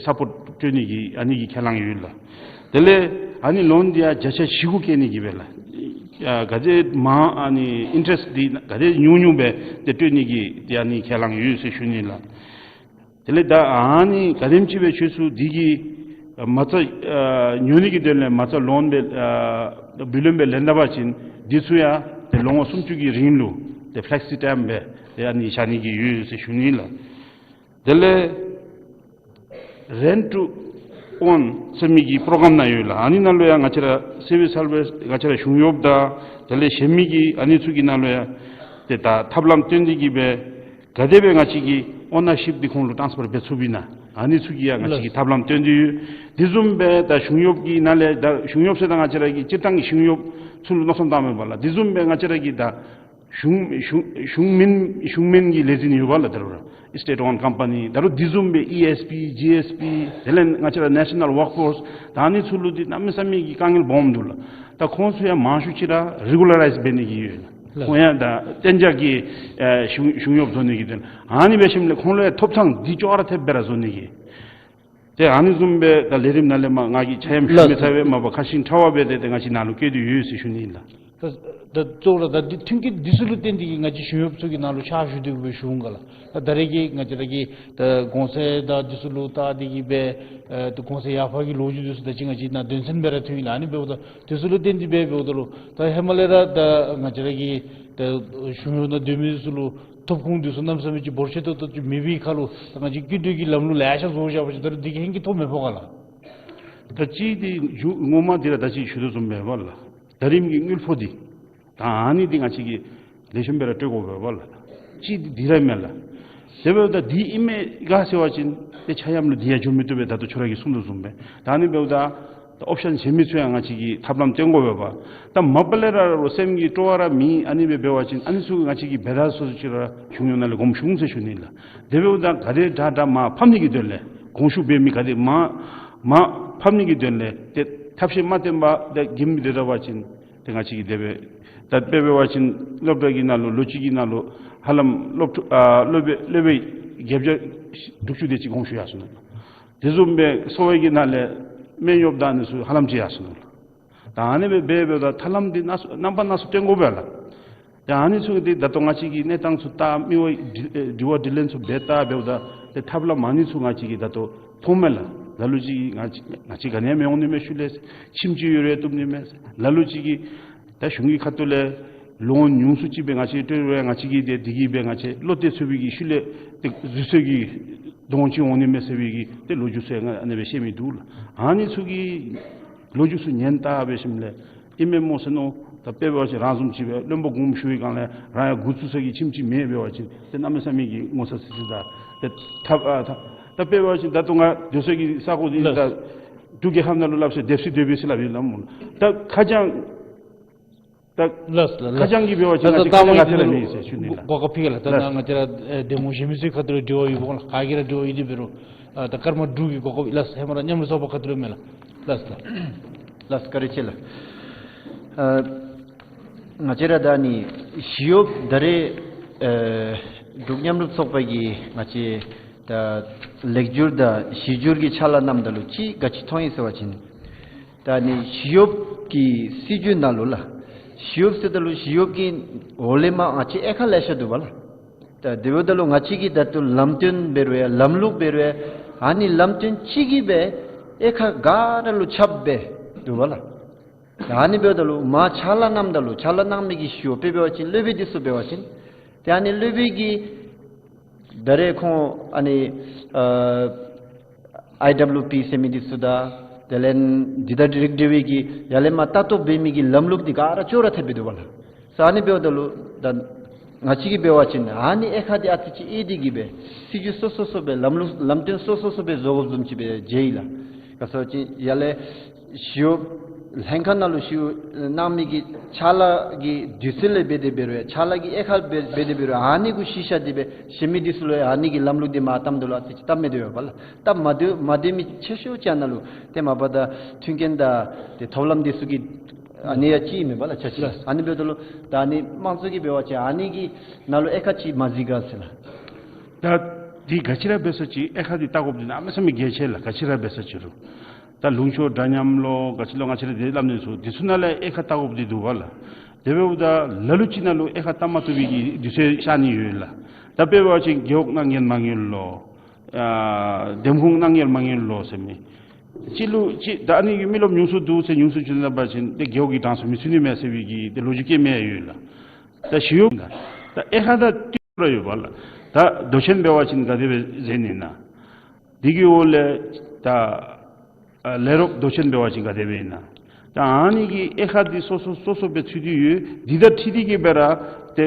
སཔོརཊ་སྤྲོད་ནི་གི་ཨ་ནི་གི་ཁས་བླངས་ཡོད་ལགས། དེ་ལས་ཨ་ནི་ལོན་འདི་ཡང་བརྒྱ་ཆ་བཞི་དགུ་བཀལ་ནི་གི་སྦེ་ལགས། ཨ་ག་དེ་མང་ཨ་ནི་ཨིན་ཊ་རེསཊ་འདི་ག་དེ་ཉུང་ཉུང་སྦེ་ཏེ་སྤྲོད་ནི་གི་ཏེ་ཨ་ནི་ཁས་བླངས་ཡོད་ཟེར་ཞུ་ནི་ལགས། དེ་ལས་ད་ཨ་ནི་ག་དེམ་ཅིག་སྦེ་ཁྱོད་ཚུ་འདི་གི་མ་རྩ་ཨ་ཉོ་ནི་གི་དོན་ལས་མ་རྩ་ལོན་སྦེ་ཨ་བུ་ལོན་སྦེ་ལེན་ད་པ་ཅིན་འདི་ཚུ་ཡང་ཏེ་ལོ་ངོ་སུམ་ཅུ་གི་རིང་ལུ་ཏེ་ཕེ་ལེག་སི་ཊའིམ་སྦེ་ཏེ་ཨ་ནི་བཞག་ནི་གི་ཡོད་ཟེར་ཞུ་ནི་ལགས། དེ་ལས་རེནཊ་ཊུ་ཨོན་ཟེར་མི་གི་པྲོ་གརམ་ནང་ཡོད་ལགས། ཨ་ནི་ནང་ལུ་ཡང་ང་བཅས་ར་སི་ཝིལ་སར་ཝིསི་ང་བཅས་ར་གཞུང་གཡོགཔ་དང་དེ་ལས་གཞན་མི་གི་ཨ་ནི་ཚུ་གི་ནང་ལུ་ཡང་ཏེ་ད་ཐབས་ལམ་སྟོན་ཏེ་གིས་སྦེ་ག་དེ་སྦེ་ང་བཅས་ཀྱིས་ཨོ་ནར་ཤིཔ་འདི་ཁོང་ལུ་ཊཱནསི་ཕར་འབད་ཚུགས་པས་ན་ཨ་ནི་ཚུ་གི་ཡང་ང་བཅས་ཀྱིས་ཐབས་ལམ་སྟོན་ཏེ་ཡོད། དེ་བཟུམ་སྦེ་ད་གཞུང་གཡོགཔ་གི་ནང་ལས་ད་གཞུང་གཡོགཔ་ཟེར་ད་ང་བཅས་ར་གི་སྤྱིར་བཏང་གི་གཞུང་གཡོགཔ་ཚུ་ལུ་མནོ་བསམ་བཏངམ་མས་པ་ལགས། དེ་བཟུམ་སྦེ་ང་བཅས་ར་གི་ད་གཞུང་གཞུང་གཞུང་མིན་གཞུང་མིན་གྱི་ལས་འཛིན་ཡོད་པ་ལགས། ད་རུང་ར་སི་ཊེཊ་ཨོན་ཀམ་པ་ནི་ད་རུང་དེ་བཟུམ་སྦེ་ཨི་ཨེསི་པི་ཇི་ཨེསི་པི་དེ་ལས་ང་བཅས་ར་ནེ་ཤ་ནཱལ་ཝརཀ་ཕོརསི་ད་ཨ་ནི་ཚུ་ལུ་འདི་གནམ་མེད་ས་མེད་ཀྱི་དཀའ་ངལ་སྦོམ་འདུག་ལགས། ད་ཁོང་ཚུ་ཡང་མང་ཤོས་ཅིག་ར་རི་གུ་ལ་རའིཛ་འབད་ནི་གི་ཡོད་ལགས། ལགས། ཁོང་ཡང་ད་གཏན་འཇགས་ཀྱི་ཨེ་གཞུང་གཞུང་གཡོགཔ་བཟོ་ནི་གི་དོན་ཨ་ནི་འབད་ཞིནམ་ལས་ཁོང་ལུ་ཡང་ཐོབ་ཐང་འདི་ཅོག་ར་འཐདཔ་སྦེ་ར་བཟོ་ནི་གི་ ཏེ་ཨ་ནི་བཟུམ་སྦེ་ད་ལས་རིམ་ནང་ལས་མར་ང་གིས་ཆ་ཡམ་ཞུ་མི་ཚར་བས། མ་པ་ཁ་ཤིང་ཕྲ་བ་སྦེ་ཏེ་ཏེ་ང་བཅས་ནང་ལུ་བཀོད་དེ་ཡོད་ཟེར་ཞུ་ནི་ཨིན་ལགས། ད་ད་གཙོ་བོ་ར་ད་འདི་མཐུན་རྐྱེན་འདི་ཚུ་ལུ་བརྟེན་ཏེ་གིས་ང་བཅས་གཞུང་གཡོགཔ་ཚུ་གི་ནང་ལུ་ཕྱག་ཞུ་སྟེ་གིས་སྦེ་ཞུ་འོང་ག་ལགས། ད་ད་རེས་ཀྱི་ང་བཅས་ར་གི་ད་གོང་ཚད་དང་འདི་ཚུ་ལུ་བལྟ་སྟེ་གིས་སྦེ་ཨེ་ད་གོང་ཚད་ཡར་འཕར་གྱི་ལོ་རྒྱུས་འདི་ཚུ་ད་ཅི་ང་བཅས་ནཱ་དོན་ཚན་སྦེ་ར་ཐོན་ཡི་ལགས། ཨ་ནི་འབདཝ་ད་འདི་ཚུ་ལུ་བརྟེན་ཏེ་སྦེ་འབདཝ་ད་ལུ་ད་ཧེ་མ་ལས་ར་ད་ང་བཅས་ར་གི་ད་གཞུང་གཡོག་ནང་སྡོད་མི་ཚུ་ལུ་ཐོབ་ཁུངས་འདི་ཚུ་གནམ་མེད་ས་མེད་ཅིག་འབོར་ཆེ་ཏོག་ཏོ་ཅིག་མེད་པའི་ཁར་ལུ་ད་ང་བཅས་ཀྱི་སྐྱིད་སྡུག་གི་ལམ་ལུགས་ལེ་ཤ་བཟོ་བཞག་པ་ཅིན་ད་རུང་འདི་གིས་ཧེང་སྐལ་ཐོབ་མི་ཕོག་ག་ལགས། ད་ཅི་འདི་མཇུག་ངོ་མ་འདི་ར་ད་ཅི་ཞུ་དོ་བཟུམ་སྦེ་འབདཝ་ལགས། ད་རིམ་གྱི་དངུལ་ཕོགས་འདི་ད་ཨ་ནི་འདི་ང་བཅས་ཀྱིས་ལེགས་ཤོམ་སྦེ་ར་སྤྲོད་དགོ་པས་ལགས། ཅི་འདི་འདི་ར་མས་ལགས། དེ་འབདཝ་ད་འདི་ཨིན་མས་ག་ཟེར་བ་ཅིན་ཏེ་ཆ་ཡམ་ལུ་འདི་ཡང་འགྱོ་མི་བཏུབ་པས། ད་ལྟོ་ཁྱོད་ར་གིས་གསུངས་དོ་བཟུམ་སྦེ། ད་ཨ་ནི་འབདཝ་ད་ད་ཨོཔ་ཤཱན་གཞན་མི་ཚུ་ཡང་ང་བཅས་ཀྱིས་ཐབས་ལམ་སྟོན་དགོ་པས་པ། ད་མ་པ་ལས་ར་རོགས་སེམས་ཀྱི་སྤྲོ་བ་ར་མེད། ཨ་ནི་སྦེ་འབད་བ་ཅིན་ཨ་ནི་ཚུ་ང་བཅས་ཀྱིས་འབད་དྲག་སུ་ཅིག་ར་གཞུང་གཡོག་ནང་ལས་དགོངསམ་ཞུ་འོང་ཟེར་ཞུ་ནི་ལགས། དེ་འབདཝ་ད་ག་དེ་དྲག་དྲག་མར་ཕབ་ནི་གི་དོན་ལས་དགོངས་ཞུ་འབད་མི་ག་དེ་མར་མར་ཕབ་ནི་གི་དོན་ལས་ཏེ་ཐབས་ཤེས་མ་བཏོན་པར་ཏེ་འགྱིམ་སྡོད་ད་པ་ཅིན་ཏེ་ང་བཅས་ཀྱིས་དེ་སྦེ་ད་དཔེ་འབད་བ་ཅིན་སློབ་གྲྭ་གི་ནང་ལུ་ལོ་གཅིག་གི་ནང་ལུ་ཧ་ལམ་སློབ་ཕྲུག་ཨ་སློབ་དཔོན་སློབ་དཔོན་བརྒྱད་བརྒྱ་དྲུག་ཅུ་དེ་ཅིག་དགོངས་ཞུ་ཡར་སོ་ནུག། དེ་བཟུམ་སྦེ་གསོ་བའི་གི་ནང་ལས་སྨན་གཡོགཔ་དང་ཨ་ནི་ཚུ་ཧ་ལམ་ཅིག་ཡར་སོ་ནུག། ད་ཨ་ནི་སྦེ་འབད་འབདཝ་ད་ཐབས་ལམ་འདི་སྣ་ཚོགས་རྣམ་པ་སྣ་ཚོགས་སྟོན་དགོ་པས་ལགས། ཡ་ཨ་ནི་ཚུ་འདི་ད་ལྟོ་ང་བཅས་ཀྱི་གནས་སྟངས་ཚུ་ད་མི་འོ་དྲི་ཨེ་དྲི་བ་དྲིས་ལན་ཚུ་འབད་ད་འབདཝ་ད་ཏེ་ཐབས་ལམ་ཨ་ནི་ཚུ་ང་བཅས་ཀྱིས་ད་ལྟོ་མཐོང་མས་ལགས། ལ་ལུ་ཅིག་གིས་ང་བཅས་ང་བཅས་ག་ནི་ཡང་མི་འོང་ནི་མས་ཤུལ་ལས་ཁྱིམ་ཅིག་ཡོད་རུང་བཏུབ་ནི་མས། ལ་ལུ་ཅིག་གིས་ད་གཞུང་གི་ཁ་ཐུག་ལས་ལོན་ཉུང་སུ་ཅིག་སྦེ་ང་བཅས་སྤྲོད་རུང་ང་བཅས་ཀྱིས་ཏེ་འདི་གིས་སྦེ་ང་བཅས་བློ་གཏད་ཚུགས་པའི་གི་ཤུལ་ལས་ཏེ་རྫུས་ཚོད་ཀྱི་གདོང་ཅིག་འོང་ནི་མས་ཟེར་བའི་གི་ཏེ་ལོ་རྒྱུས་ཚུ་ཡང་ཨ་ནི་སྦེ་བཤད་མི་འདུག་ལགས། ཨ་ནི་ཚུ་གི་ལོ་རྒྱུས་ཚུ་ཉན་ད་འབད་ཞིནམ་ལས་ཨིན་མས་སྨོ་ཟེར་མནོ། ད་དཔེ་འབད་བ་ཅིན་རང་བཟུམ་ཅིག་སྦེ་བློན་པོ་དགོངསམ་ཞུ་བའི་སྒང་ལས་རང་ཡང་འགོ་བཙུགས་ས་གི་ཁྱིམ་ཅིག་མེད་འབད་བ་ཅིན་ཏེ་གནམ་མེད་ས་མེད་ཀྱི་ངོ་ཚ་སི་སི་ད་ཏེ་ཐབས་ཨ་ད་ད་དཔེ་འབད་བ་ཅིན་ད་ལྟོ་ང་སྡོད་ས་གི་ས་གོ་འདི་ད་འབྲུག་རྒྱལ་ཁབ་ནང་ལུ་སླབ་ས་སྡེབ་སི་སྡོད་པས་ཟེར་སླབ་ཨིན་ལགས་སྨོ། ད་ཁ་བྱང་ད་ལགས་ལགས་ཁ་བྱང་གི་འབད་བ་ཅིན་ང་བཅས་ཁ་བྱང་ག་ཏེ་ར་མེད་ཟེར་ཞུ་ནི་ལགས། གོ་སྐབས་ཕུལ་གེ་ལགས། ད་ལགས་ང་བཅས་ར་ཨེ་འདེམས་ངོ་གཞན་མི་ཚུ་གི་ཁ་ཐུག་ལས་དྲི་བ་ཡོད་པ་ལགས། ག་གིས་ར་དྲི་བ་ཡོད་དེ་འབད་རུང་ཨ་ད་སྐར་མ་དྲུག་གི་གོ་སྐབས་ལགས། ཧེ་མ་ར་མཉམ་རུབ་ཚོགས་པ་ཁ་ཐུག་ལས་མས་ལགས། ལགས་ལགས་ལགས་བཀའ་དྲིན་ཆེ་ལགས། ཨ་ང་བཅས་ར་ད་ནི་ཞི་གཡོགཔ་ད་རེས་ཨེ་འབྲུག་མཉམ་རུབ་ཚོགས་པ་གི་ང་བཅས་ད་ལེགས་བསྒྱུར་དང་ཞི་བསྒྱུར་གྱི་ཕྱག་ལཱ་གནངམ་ད་ལུ་ཅིག་ག་ཅི་མཐོང་ཡི་ཟེར་བ་ཅིན་ད་ནི་ཞི་གཡོགཔ་གི་སྲིད་བྱུས་ནང་ལུ་ལགས། ཞི་གཡོགཔ་ཟེརཝ་ད་ལུ་ཞི་གཡོགཔ་གི་འོག་ལས་མར་ང་བཅས་དབྱེ་ཁག་ལེ་ཤ་འདུག་པ་ལགས། ད་དེ་འབདཝ་ད་ལུ་ང་བཅས་ཀྱི་ད་ལྟོ་ལམ་སྟོན་འབད་རུང་ཡང་ལམ་ལུགས་འབད་རུང་ཡང་ཨ་ནི་ལམ་སྟོན་གཅིག་གིས་སྦེ་དབྱེ་ཁག་ག་ར་ལུ་ཁྱབ་སྦེ་འདུག་པ་ལགས། ད་ཨ་ནི་འབདཝ་ད་ལུ་མར་ཕྱག་ལཱ་གནངམ་ད་ལུ་ཕྱག་ལཱ་གནང་མི་གི་ཞི་གཡོགཔ་དཔེ་འབད་བ་ཅིན་སློབ་དཔོན་འདི་ཚུ་འབད་བ་ཅིན་ཏེ་ཨ་ནི་སློབ་དཔོན་གྱིས་ད་རེས་ཁོང་ཨ་ནི་ཨ་ཨའི་ཌབ་ལུ་པི་ཟེར་མི་འདི་ཚུ་དང་དེ་ལས་འདི་དང་རིགས་འབྲེལ་བའི་གི་ཡར་ལས་མར་ལྟ་རྟོག་འབད་མི་གི་ལམ་ལུགས་འདི་ག་ར་ཅོག་ར་འཐདཔ་སྦེ་འདུག་པ་ལགས། ས་ཨ་ནི་འབདཝ་ད་ལུ་ད་ང་བཅས་ཀྱིས་འབད་བ་ཅིན་ཨ་ནི་དབྱེ་ཁག་འདི་ཨ་ཙི་ཅིག་དབྱེ་སྟེ་གིས་སྦེ་སྲིད་བྱུས་སོ་སོ་སོ་སྦེ་ལམ་ལུགས་ལམ་སྟོན་སོ་སོ་སོ་སྦེ་བཟོ་དགོཔ་བཟུམ་ཅིག་སྦེ་མཇལ་ཡི་ལགས། ག་ཟེར་བ་ཅིན་ཡར་ལས་ཞི་གཡོགཔ་ལྷན་ཁག་ནང་ལུ་ཞི་གཡོགཔ་གནང་མི་གི་ཕྱག་ལཱ་གི་དུས་ཚོད་ལས་འབད་དེ་འབད་རུང་ཡང་ཕྱག་ལཱ་གི་དབྱེ་ཁག་འབད་འབད་དེ་འབད་རུང་ཡང་ཨ་ནི་གུ་གཞི་བཞག་སྟེ་སྦེ་གཞན་མི་འདི་ཚུ་ལུ་ཡང་ཨ་ནི་གི་ལམ་ལུགས་འདི་མར་བཏངམ་ད་ལུ་ཨ་ཙི་ཅིག་སྟབས་མི་བདེ་བས་པ་ལགས། སྟབས་མ་བདེ་མ་བདེ་མི་ཆེ་ཤོས་ཅིག་ནང་ལུ་ཏེ་མ་པ་ད་མཐུན་རྐྱེན་དང་ཏེ་ཐབས་ལམ་འདི་ཚུ་གི་ཨ་ནི་ཡང་ཅིག་མས་པ་ལགས། ཆ་ཅིག་ལགས། ཨ་ནི་འབདཝ་ད་ལུ་ད་ཨ་ནི་དམངས་གཙོ་གི་འབད་བ་ཅིན་ཨ་ནི་གི་ནང་ལུ་དབྱེ་ཁག་ཅིག་མ་གཟིགས་ག་ཟེར་ལགས། ད་འདི་ག་ཅི་ར་འབད་ས་ཅིག་དབྱེ་ཁག་འདི་བལྟ་དགོཔ་འདི་གནམ་མེད་ས་མེད་གལ་ཆེ་ལགས། ག་ཅི་ར་འབད་ས་ཅིག་རུང་། ད་ལུང་ཕྱོགས་འདྲ་མཉམ་ལོ་ག་ཅི་ལོ་ང་བཅས་ར་འདི་སླབ་ནི་ཚུ་འདི་ཚུ་ནང་ལས་དབྱེ་ཁག་བལྟ་དགོཔ་འདི་འདུག་པ་ལགས། དེ་འབདཝ་ད་ལ་ལུ་ཅིག་ནང་ལུ་དབྱེ་ཁག་བལྟ་མ་བཏུབ་པའི་གི་དུས་ཚོད་ཤར་ནི་ཡོད་ལགས། ད་དཔེ་འབད་བ་ཅིན་རྒེད་འོག་གནང་མཁན་མང་ཉུང་ལོ། ཨ་འདེམས་ཁོངས་གནང་མཁན་མང་ཉུང་ལོ་ཟེར་མི། གཅིག་ལུ་གཅིག་ད་ཨ་ནི་གི་མི་རློབས་ཉུང་སུ་འདུག་ཟེར་ཉུང་སུ་བྱུང་ད་པ་ཅིན་ཏེ་རྒེད་འོག་གི་གྲངས་སུ་མི་ཚུད་ནི་མས་ཟེར་བའི་གི་ཏེ་ལོ་རྒྱུས་བཀོད་མི་ཡང་ཡོད་ལགས། ད་ཞི་གཡོགཔ་ད་ད་དབྱེ་ཁག་ད་ཏེ་ར་ཡོད་པ་ལགས། ད་མདོ་ཆེན་འབད་བ་ཅིན་ག་དེ་སྦེ་མཛད་ནི་ཨིན་ན། འདི་གི་འོག་ལས་ད་ཨ་ལས་རོགས་མདོ་ཆེན་འབད་བ་ཅིན་ག་དེ་སྦེ་ཨིན་ན། ད་ཨ་ནི་གི་དབྱེ་ཁག་འདི་སོ་སོ་སོ་སོ་སྦེ་ཚུད་དེ་ཡོད། འདི་དང་འཁྲིལ་ཏེ་གིས་སྦེ་ར་ཏེ་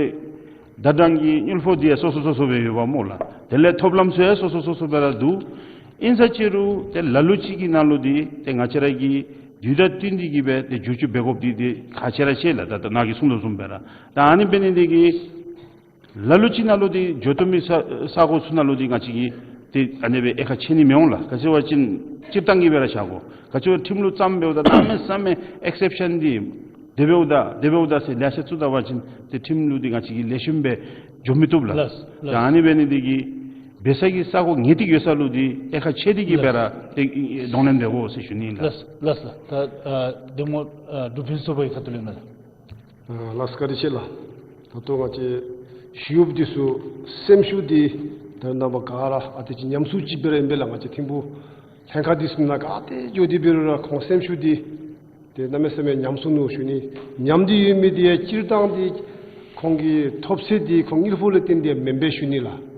ཟླ་གྲངས་ཀྱི་དངུལ་ཕོགས་འདི་ཡང་སོ་སོ་སོ་སོ་སྦེ་ཡོདཔ་སྨོ་ལགས། དེ་ལས་ཐོབ་ལམ་ཚུ་ཡང་སོ་སོ་སོ་སོ་སྦེ་ར་འདུག། ཨིན་ས་ཅི་རུང་ཏེ་ལ་ལུ་ཅིག་གི་ནང་ལུ་འདི་ཏེ་ང་བཅས་ར་གི་དུས་དང་བསྟུན་ཏེ་གིས་སྦེ་ཏེ་བསྒྱུར་བཅོས་འབད་དགོཔ་འདི་ཏེ་ཁག་ཆེ་ར་ཆེ་ལགས། ད་ད་ནཱ་གིས་གསུངས་དོ་བཟུམ་སྦེ་ར་ད་ཨ་ནི་འབད་ནི་འདི་གིས་ལ་ལུ་ཅིག་ནང་ལུ་འདི་འགྱོ་བཏུབ་མི་ས་ས་གོ་ཚུ་ནང་ལུ་འདི་ང་བཅས་ཀྱིས་ཏེ་ཨ་ནི་སྦེ་དབྱེ་ཁག་ཕྱེ་ནི་མི་འོང་ལགས། ག་ཅི་བ་ཅིན་སྤྱིར་བཏང་གི་སྦེ་ར་བཞག་དགོ། ག་ཅི་བ་ཁྲིམས་ལུགས་བརྩམ་འབདཝ་ད་གནམ་མེད་ས་མེད་ཨེག་སེབ་ཤཱན་འདི་དེ་འབདཝ་ད་དེ་འབདཝ་ད་ཟེར་ལེ་ཤ་བཙུགས་ད་པ་ཅིན་ཏེ་ཁྲིམས་ལུགས་འདི་ང་བཅས་ཀྱིས་ལེགས་ཤོམ་སྦེ་འགྱོ་མི་བཏུབ་ལགས། ལགས་ལགས། ད་ཨ་ནི་འབད་ནི་འདི་གིས་ འབད་ས་གི་ས་གོ་ངེས་ཏིག་ཡོད་ས་ལུ་འདི་དབྱེ་ཁག་ཕྱེ་སྟེ་གི་སྦེ་ར་ཏེ་གདོང་ལེན་འབད་དགོ་ཟེར་ཞུ་ནི་ལགས། ལགས་ལགས་ལགས། ད་ཨ་གདམ་ངོ་ཨ་འབྲུག་ཕུན་ཚོགས་པའི་ཁ་ཐུག་ལས་ན། ཨ་ལགས་བཀའ་དྲིན་ཆེ་ལགས། ད་ལྟོ་ང་བཅས་ཞུ་ཡོདཔ་འདི་ཚུ་སེམས་ཤུགས་འདི་ད་རེས་ནངས་པ་ག་ར་ཨ་ཏེ་ཅིག་ཉམས་སུ་ཅིག་སྦེ་ར་ཨིན་པས་ལགས། ང་བཅས་ཐིམ་ཕུག་ལྷན་ཁག་འདི་ཚུ་ནང་ག་ཏེ་འགྱོ་སྟེ་འབད་རུང་ར་ཁོང་སེམས་ཤུགས་འདི་ཏེ་གནམ་མེད་ས་མེད་ཉམས་སོང་ནུག་ཞུ་ནི། ཉམས་ཏེ་ཡོད་མི་འདི་ཡང་སྤྱིར་བཏང་འདི་ཁོང་གི་ཐོབ་ཚད་འདི་ཁོང་དངུལ་ཕོགས་ལས་བརྟེན་ཏེ་མེན་པས་ཞུ་ནི་ལགས།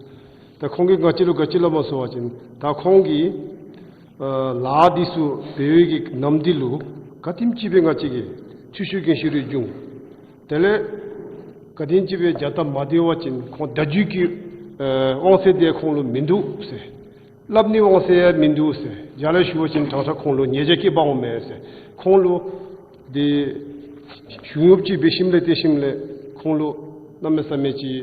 ད་ཁོང་གིས་ང་བཅས་ལུ་ག་ཅི་སླབ་སྨོ་ཟེར་བ་ཅིན་ད་ཁོང་གིས་ཨ་ལཱ་འདི་ཚུ་འབད་བའི་གི་ནམ་འདི་ལུ་ག་དེམ་ཅིག་སྦེ་ང་བཅས་ཀྱིས་འཐུས་ཤོར་འགན་ཤེས་རེ་བྱུང་། དེ་ལས་ག་དེམ་ཅིག་སྦེ་རྒྱག་སྟབས་མ་བདེ་བ་ཅིན་ཁོང་བརྡ་བརྒྱུད་ཀྱི་ཨ་དབང་ཚད་འདི་ཁོང་ལུ་མིན་འདུག་ཟེར། སླབ་ནི་དབང་ཚད་ཡང་མིན་འདུག་ཟེར། རྒྱ་ལས་ཞུ་བ་ཅིན་དྲང་ཐག་ཁོང་ལུ་ཉེས་བྱ་བཀལ་འབག་འོང་མས་ཟེར། ཁོང་ལུ་འདི་གཞུང་གཡོགཔ་ཅིག་འབད་ཞིནམ་ལས་ཏེ་ཞིནམ་ལས་ཁོང་ལུ་གནམ་མེད་ས་མེད་ཅིག་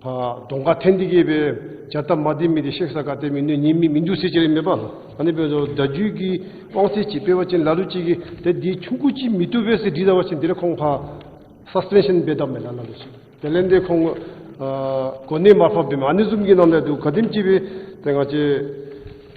ཕར་གདོང་ཁར་འཐོན་ཏེ་གི་སྦེ་རྒྱག་སྟབས་མ་བདེ་མི་འདི་ཤེས་ས་ག་ཏེ་མིན་འདུག། ཉན་མི་མིན་འདུག་ཟེར་ཅི་ར་མེད་པ་ལགས། ཨ་ནི་འབདཝ་ད་བརྡ་བརྒྱུད་ཀྱི་དབང་ཚད་ཅིག་འབད་བ་ཅིན་ལ་ལུ་ཅིག་གིས་ཏེ་འདི་ཆུང་ཀུ་ཅིག་མི་བཏུབ་པས་ཟེར་འདྲི་ད་བ་ཅིན་འདི་ར་ཁོང་ཕར་སཱས་པེན་ཤཱན་འབད་དཝ་མས་ལགས་ལ་ལུ་ཅིག། དེ་ལས་འདི་ཁོང་ཨ་གོ་གནས་མར་ཕབ་འབད་མི་ཨ་ནི་བཟུམ་གྱི་ནང་ལས་འདུག། ག་དེམ་ཅིག་སྦེ་ཏེ་ང་བཅས་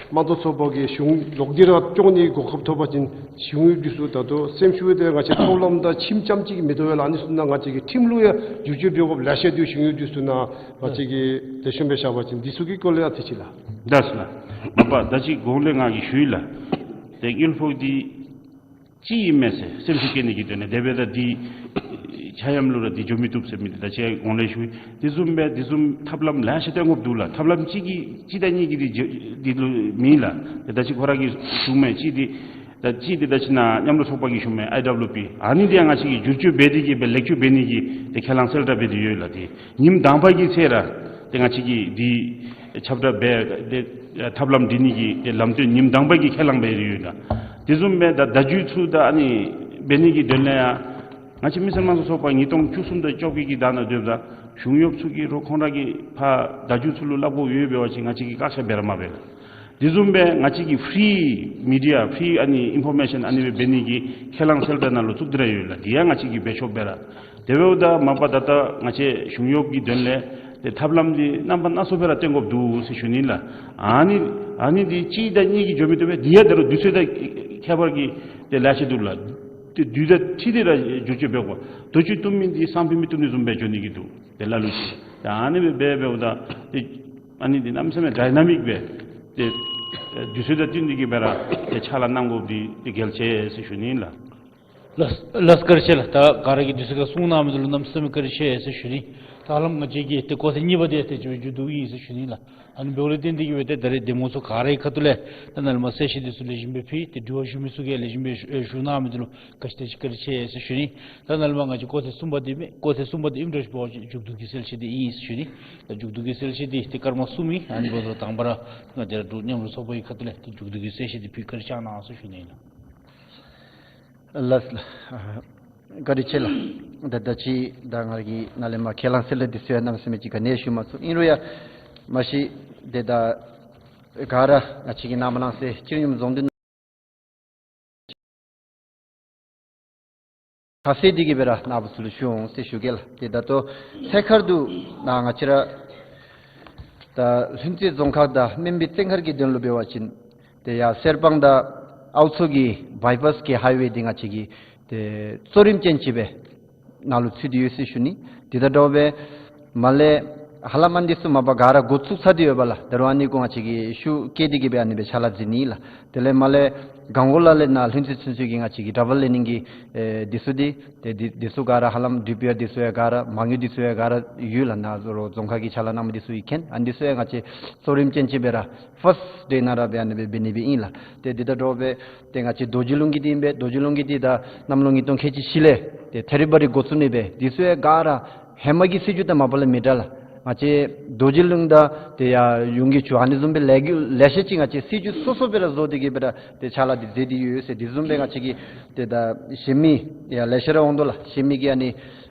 དམངས་གཙོ་ཚོགས་པ་གི་གཞུང་ལོག་སྟེ་ར་སྐྱོང་ནི་གོ་སྐབས་ཐོབ་པ་ཅིན་གཞུང་གཡོགཔ་འདི་ཚུ་ད་ལྟོ་སེམས་ཤུགས་དེ་ང་བཅས་ཐོག་ལམ་དང་ཁྱིམ་རྐྱངམ་ཅིག་མི་དོ་བས་ལགས། ཨ་ནི་ཚུ་ནང་ང་བཅས་ཀྱི་ཁྲིམས་ལུ་ཡང་བསྒྱུར་བཅོས་འབད་དགོཔ་ལེ་ཤ་འདུག། གཞུང་གཡོགཔ་འདི་ཚུ་ནང་ང་བཅས་ཀྱིས་ཏེ་ཤུལ་མ་བཞག་པ་ཅིན་འདི་ཚུ་གི་སྐོར་ལས་ཡང་ཐེངས་ཅིག་ལགས། ལགས་སོ་ལགས། མ་པ་ད་ཅི་གོང་ལས་ང་གིས་ཞུ་ཡི་ལགས། ཏེ་དངུལ་ཕོགས་འདི་ཅིག་ཨིན་མས་ཟེར་སེམས་ཤུགས་བསྐྱེད་ནི་གི་དོན་ལས་དེ་འབདཝ་ད་འདི་ཆ་མཉམ་ལུ་ར་འདི་འགྱོ་མི་བཏུབ་ཟེར་མི་འདི་ད་ཅི་གོང་ལས་ཞུ་ཡི། དེ་བཟུམ་སྦེ་དེ་བཟུམ་ཐབས་ལམ་ལེ་ཤ་བཏོན་དགོཔ་འདུག་ལགས། ཐབས་ལམ་གཅིག་གིས་གཅིག་དང་གཉིས་ཀྱིས་འདི་འགྱོ་འདི་ལུ་མེད་ལགས། ཏེ་ད་ཅི་ཁོ་ར་གིས་གསུངས་མི་གཅིག་འདི་ད་གཅིག་འདི་ད་ཅི་ནཱ་མཉམ་རུབ་ཚོགས་པ་གིས་ཞུ་མི་ཨའི་ཌབ་ལུ་པི་ཨ་ནི་འདི་ཡང་ང་བཅས་ཀྱིས་བསྒྱུར་བཅོས་འབད་དེ་གི་སྦེ་ལེགས་བཅོས་འབད་ནི་གི་ཏེ་ཁས་བླངས་གསལ་བསྒྲགས་འབད་དེ་ཡོད་ལགས། ཏེ་ཉིནམ་དང་པ་གི་ཚེ་ར་ཏེ་ང་བཅས་ཀྱིས་འདི་ཁྱབ་བསྒྲགས་འབད་དེ་ཐབས་ལམ་སྒྲིག་ནི་གི་ཏེ་ལམ་སྟོན་ཉིནམ་དང་པ་གི་ཁས་བླངས་འབད་དེ་ཡོད་ལགས། དེ་བཟུམ་སྦེ་ད་བརྡ་བརྒྱུད་ཚུ་ད་ཨ་ནི་འབད་ནི་གི་དོན་ལས་ཡང་ང་བཅས་མི་སེར་དམངས་གཙོ་ཚོགས་པ་ཉིས་སྟོང་བཅུ་གསུམ་དང་བཅོ་བརྒྱད་ཀྱི་ཟླ་ནང་སྡོདཔ་ད་གཞུང་གཡོགཔ་ཚུ་གིས་རོགས་ཁོང་ར་གིས་ཕར་བརྡ་བརྒྱུད་ཚུ་ལུ་སླབ་དགོཔ་ཡོད་འབད་བ་ཅིན་ང་བཅས་ཀྱིས་བཀག་ཆ་འབད་ར་མ་འབད་ལགས། དེ་བཟུམ་སྦེ་ང་བཅས་ཀྱི་ཕི་རི་མི་ཌི་ཡ་ཕི་རི་ཨ་ནི་ཨིན་ཕོར་མེ་ཤཱན་ཨ་ནི་སྦེ་འབད་ནི་གི་ཁས་བླངས་གསལ་བསྒྲགས་ནང་ལུ་བཙུགས་ཏེ་ར་ཡོད་ལགས། དེ་ཡང་ང་བཅས་ཀྱིས་འབད་ཆོགཔ་སྦེ་ར། དེ་འབདཝ་ད་མ་པ་ད་ལྟོ་ང་བཅས་གཞུང་གཡོགཔ་གི་དོན་ལས་ཏེ་ཐབས་ལམ་འདི་རྣམ་པ་སྣ་ཚོགས་སྦེ་ར་བཏོན་དགོཔ་འདུག་ཟེར་ཞུ་ནི་ལགས། ཨ་ནི་ཨ་ནི་འདི་གཅིག་དང་གཉིས་ཀྱིས་འགྱོ་མི་བཏུབ་པས། འདི་ཡང་ད་རུང་དུས་ཚོད་དང་ཁྱད་པར་གྱི་ཏེ་ལེ་ཤ་འདུག་ལགས། ཏེ་དུས་དང་འཁྲིལ་ཏེ་ར་བསྒྱུར་བཅོས་འབད་དགོ། དུས་ཚོད་བཏུབ་མི་འདི་སང་ཕོད་མི་བཏུབ་ནི་བཟུམ་སྦེ་འགྱོ་ནི་གི་འདུག། ཏེ་ལ་ལུ་ཅིག་ཏེ་ཨ་ནི་སྦེ་འབད་འབདཝ་ད་ཏེ་ཨ་ནི་འདི་གནམ་མེད་ས་མེད་ཌའི་ནེ་མིག་སྦེ་ཏེ་དུས་ཚོད་དང་བསྟུན་ཏེ་གི་སྦེ་ར་ཏེ་ཕྱག་ལཱ་གནང་དགོཔ་འདི་ཏེ་གལ་ཆེ་ཟེར་ཞུ་ནི་ལགས། ལགས་ལགས་བཀའ་དྲིན་ཆེ་ལགས། ད་ག་ར་གིས་དུས་ཚོད་ཁར་གསུང་གནང་མི་འདི་ལུ་གནམ་མེད་ས་མེད་བཀའ་དྲིན་ཆེ་ཟེར་ཞུ་ནི། ད་ཧ་ལམ་ང་བཅས་ཀྱི་ཏེ་སྐོར་ཐེངས་གཉིས་པ་འདི་ཏེ་མཇུག་བསྡུ་ཡི་ཟེར་ཞུ་ནི་ལགས། ཨ་ནི་འབདཝ་ལས་བརྟེན་ཏེ་གི་སྦེ་ཏེ་ད་རེས་གདམ་ངོ་ཚུ་ག་རའི་ཁ་ཐུག་ལས་ད་ནཱ་ལས་མར་གསལ་བཤད་འདི་ཚུ་ལེགས་ཤོམ་སྦེ་ཕུལ། ཏེ་དྲི་བ་ཞུ་མི་ཚུ་གིས་ལེགས་ཤོམ་སྦེ་ཞུ་ཞུ་གནང་མི་འདི་ལུ་བཀའ་དྲིན་ཆེ་བཀའ་དྲིན་ཆེ་ཟེར་ཞུ་ནི། ད་ནཱ་ལས་མར་ང་བཅས་སྐོར་ཐེངས་གསུམ་པ་འདི་མས། སྐོར་ཐེངས་གསུམ་པ་འདི་ཨིནམ་འདྲཝ་ཅིག་འབད་བ་ཅིན་མཇུག་བསྡུ་གི་གསལ་བཤད་འདི་ཨིན་ཟེར་ཞུ་ནི། ད་མཇུག་བསྡུ་གི་གསལ་བཤད་འདི་ཏེ་སྐར་མ་གསུམ་ཨིན། ཨ་ནི་འབདཝ་ད་དང་པ་ར་ང་བཅས་ར་འབྲུག་མཉམ་རུབ་ཚོགས་པའི་ཁ་ཐུག་ལས་ཏེ་མཇུག་བསྡུ་གི་གསལ་བཤད་འདི་ཕུལ། བཀའ་དྲིན་བསྐྱང་གནང་ཟེར་ཞུ་ནི་ཨིན་ལགས། ལགས་ལགས། བཀའ་དྲིན་ཆེ་ལགས། ད་ད་ཅི་ད་ང་གིས་ནཱ་ལས་མར་ཁས་བླངས་གསལ་བསྒྲགས་འདི་ཚུ་ཡང་གནམ་མེད་ས་མེད་ཅིག་ག་ནི་ཡང་ཞུ་མ་ཚུགས། ཨིན་རུང་ཡང་མ་གཞི་ཏེ་ད་ག་ར་ང་བཅས་ཀྱི་ནང་མ་ནང་སེ་སྤྱི་ཡོངས་རྫོང་སྡེ་ཁ་གསལ་འདི་གིས་སྦེ་ར་ནཱ་བུ་ཚུ་ལུ་ཞུ་འོང་ཟེར་ཞུ་གེ་ལགས། ཏེ་ད་ལྟོ་ཐད་ཀར་དུ་ནཱ་ང་བཅས་ར་ད་ལྷུན་རྩེ་རྫོང་ཁག་དང་སྨན་སྦྱིན་བཙན་མཁར་གྱི་དོན་ལུ་འབད་བ་ཅིན་ཏེ་ཡར་གསེར་སྤང་དང་ཨའུ་མཚོ་གི་བའི་པཱསི་གི་ཧའི་ཝེ་འདི་ང་བཅས་ཀྱིས་ཏེ་གཙོ་རིམ་ཅན་ཅིག་སྦེ་ནཱ་ལུ་ཚུད་དེ་ཡོད་ཟེར་ཞུ་ནི། དེ་དང་འདྲཝ་སྦེ་མར་ལས་ཧ་ལམ་ཨ་ནི་འདི་ཚུ་མ་པ་ག་ར་འགོ་བཙུགས་ཚར་ཏེ་ཡོད་པ་ལགས། ད་རུང་ཨ་ནི་གུ་ང་བཅས་ཀྱིས་ཤུགས་བསྐྱེད་དེ་གི་སྦེ་ཨ་ནི་སྦེ་ཕྱག་ལཱ་མཛད་ནི་ལགས། དེ་ལས་མར་ལས་སྒང་གོ་ལ་ལས་ནཱ་ལྷུན་རྩེ་ཚུན་ཚོད་ཀྱི་ང་བཅས་ཀྱི་ཌབ་བཱལ་ལེ་ནིང་གི་ཨེ་འདི་ཚུ་འདི་ཏེ་འདི་འདི་ཚུ་ག་ར་ཧ་ལམ་ཌི་པི་ཨར་འདི་ཚུ་ཡང་ག་ར་མ་དངུལ་འདི་ཚུ་ཡང་ག་ར་ཡོད་ལགས། ནཱ་རོགས་རྫོང་ཁག་གིས་ཕྱག་ལཱ་གནང་མི་འདི་ཚུ་ཡང་མཁྱེན། ཨ་ནི་འདི་ཚུ་ཡང་ང་བཅས་གཙོ་རིམ་ཅན་ཅིག་སྦེ་ར་ཕཱསཊ་ཌེ་ནང་ར་སྦེ་ཨ་ནི་སྦེ་འབད་ནི་སྦེ་ཨིན་ལགས། ཏེ་འདི་དང་འདྲཝ་སྦེ་ཏེ་ང་བཅས་རྡོ་རྗེ་ལུང་གི་འདི་ཨིན་པས། རྡོ་རྗེ་ལུང་གི་འདི་ད་གནམ་ལོ་ཉིས་སྟོང་ཁལ་གཅིག་བཞི་ལས་ཏེ་ཐེ་རི་བ་རི་འགོ་བཙུགས་ནི་སྦེ་འདི་ཚུ་ཡང་ག་ར་ཧེ་མ་གི་སྲིད་བྱུས་དང་མ་པ་ལས་མི་འདྲ་ལགས། ང་བཅས་རྡོ་རྗེ་གླིང་དང་ཏེ་ཡར་ཡུང་གི་ཆུ་ཨ་ནི་བཟུམ་སྦེ་ལས་འགུལ་ལེ་ཤ་ཅིག་ང་བཅས་སྲིད་བྱུས་སོ་སོ་སྦེ་ར་བཟོ་སྟེ་གི་སྦེ་ར་ཏེ་ཕྱག་ལཱ་འདི་མཛད་དེ་ཡོད་ཟེར། འདི་བཟུམ་སྦེ་ང་བཅས་ཀྱི་ཏེ་ད་གཞན་མི་ཡང་ལེ་ཤ་ར་འོང་དོ་ལགས། གཞན་མི་གི་ཨ་ནི་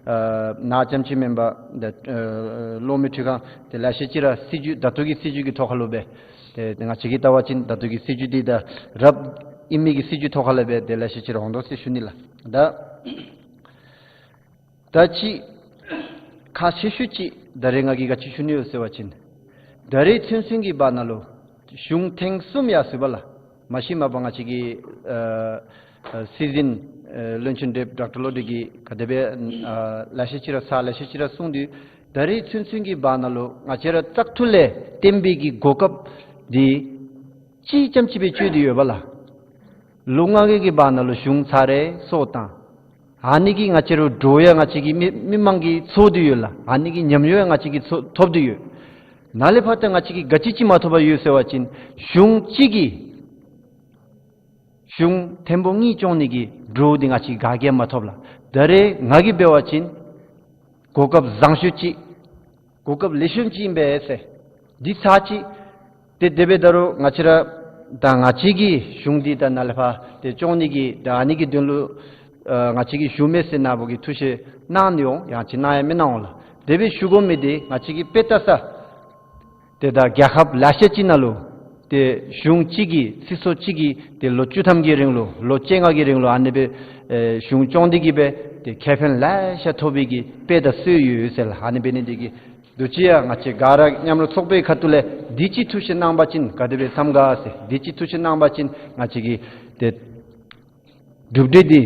ཨ་ནཱ་རྐྱངམ་ཅིག་མེན་པར་ད་ཨ་གློག་མེ་འཕྲུལ་ཁང་ཏེ་ལེ་ཤ་ཅིག་ར་སྲིད་བྱུས་ད་ལྟོ་གི་སྲིད་བྱུས་ཀྱི་ཐོག་ཁ་ལུ་སྦེ་ཏེ་ང་བཅས་ཀྱིས་བལྟ་བ་ཅིན་ད་ལྟོ་གི་སྲིད་བྱུས་འདི་ད་རབ་ཨིན་མི་གི་སྲིད་བྱུས་ཐོག་ཁ་ལས་སྦེ་ཏེ་ལེ་ཤ་ཅིག་ར་འོང་དོ་ཟེར་ཞུ་ནི་ལགས། ད་ད་ཅི་ཁག་ཆེ་ཤོས་ཅིག་ད་རེས་ང་གིས་ག་ཅི་ཞུ་ནི་ཡོད་ཟེར་བ་ཅིན་ ད་རེས་ཚུན་ཚོད་ཀྱི་བར་ན་ལུ་གཞུང་ཐེངས་གསུམ་ཡར་སོང་པ་ལགས། མ་གཞི་མ་པ་ང་བཅས་ཀྱི་ཨ་ཨ་སྲིད་འཛིན་ཨ་བློན་ཆེན་ཌོག་ཊར་བློ་གྲོས་ཀྱིས་ག་དེ་སྦེ་ཨ་ལེ་ཤ་ཅིག་ར་ཚར་ལེ་ཤ་ཅིག་ར་གསུངས་ཏེ་ད་རེས་ཚུན་ཚོད་ཀྱི་བར་ན་ལུ་ང་བཅས་ར་བཙག་འཐུ་ལས་བརྟེན་པའི་གི་གོ་སྐབས་འདི་གཅིག་ཙམ་ཅིག་སྦེ་སྤྱོད་དེ་ཡོད་པ་ལགས། ལོ་ལྔ་གི་གི་བར་ན་ལུ་གཞུང་ཚར་རེ་སོར་བཏང་། ཨ་ནི་གིས་ང་བཅས་ར་འགྲོ་ཡང་ང་བཅས་ཀྱི་མི་མི་མང་གིས་ཚོར་ཏེ་ཡོད་ལགས། ཨ་ནི་གི་ཉམས་མྱོང་ཡང་ང་བཅས་ཀྱིས་ཚོར་ཐོབ་སྟེ་ཡོད། ནཱ་ལས་ཕར་ད་ང་བཅས་ཀྱིས་ག་ཅི་ཅིག་མ་ཐོབ་པར་ཡོད་ཟེར་བ་ཅིན་གཞུང་གཅིག་གིས་གཞུང་ཐེངས་པོ་གཉིས་སྐྱོང་ནི་གི་འགྲོ་འདི་ང་བཅས་ག་གིས་མ་ཐོབ་ལགས། ད་རེས་ང་གིས་འབད་བ་ཅིན་གོ་སྐབས་བཟང་ཤོས་ཅིག་གོ་སྐབས་ལེགས་ཤོམ་ཅིག་ཨིན་པས་ཟེར། འདི་ཚར་ཅིག་ཏེ་དེ་སྦེ་ད་རུང་ང་བཅས་ར་ད་ང་བཅས་ཀྱི་གཞུང་འདི་ད་ནཱ་ལས་ཕར་ཏེ་སྐྱོང་ནི་གི་ད་ཨ་ནི་གི་དོན་ལུ་ཨ་ང་བཅས་ཀྱིས་ཞུ་མས་ཟེར་ནཱ་བུ་གིས་ཐུགས་བཞེད་གནང་ནི་འོང་ཡང་ཅིན་གནང་ཡང་མི་གནང་འོང་ལགས། དེ་སྦེ་ཞུ་དགོ་མི་འདི་ང་བཅས་ཀྱིས་དཔེ་ལྟ་ས་ཏེ་ད་རྒྱལ་ཁབ་ལེ་ཤ་ཅིག་ནང་ལུ་ཏེ་གཞུང་གཅིག་གིས་སྲིད་ཚོགས་གཅིག་གིས་ཏེ་ལོ་བཅུ་ཐམ་གྱི་རིང་ལུ་ལོ་བཅོ་ལྔ་གི་རིང་ལུ་ཨ་ནི་སྦེ་ཨེ་གཞུང་སྐྱོང་འདི་གིས་སྦེ་ཏེ་ཁེ་ཕན་ལེ་ཤ་ཐོབ་པའི་གི་དཔེ་དང་སྲོལ་ཡོད་ཟེར་ལགས། ཨ་ནི་འབད་ནི་འདི་གིས་དུས་ཅི་ཡང་ང་བཅས་ག་ར་མཉམ་རུབ་ཚོགས་པའི་ཁ་ཐུག་ལས་འདི་ཅིག་ཐུགས་བཞེད་གནང་པ་ཅིན་ག་དེ་སྦེ་བསམ་ག་ཟེར། འདི་ཅིག་ཐུགས་བཞེད་གནང་པ་ཅིན་ང་བཅས་ཀྱི་ཏེ་གྲུབ་འབྲས་འདི་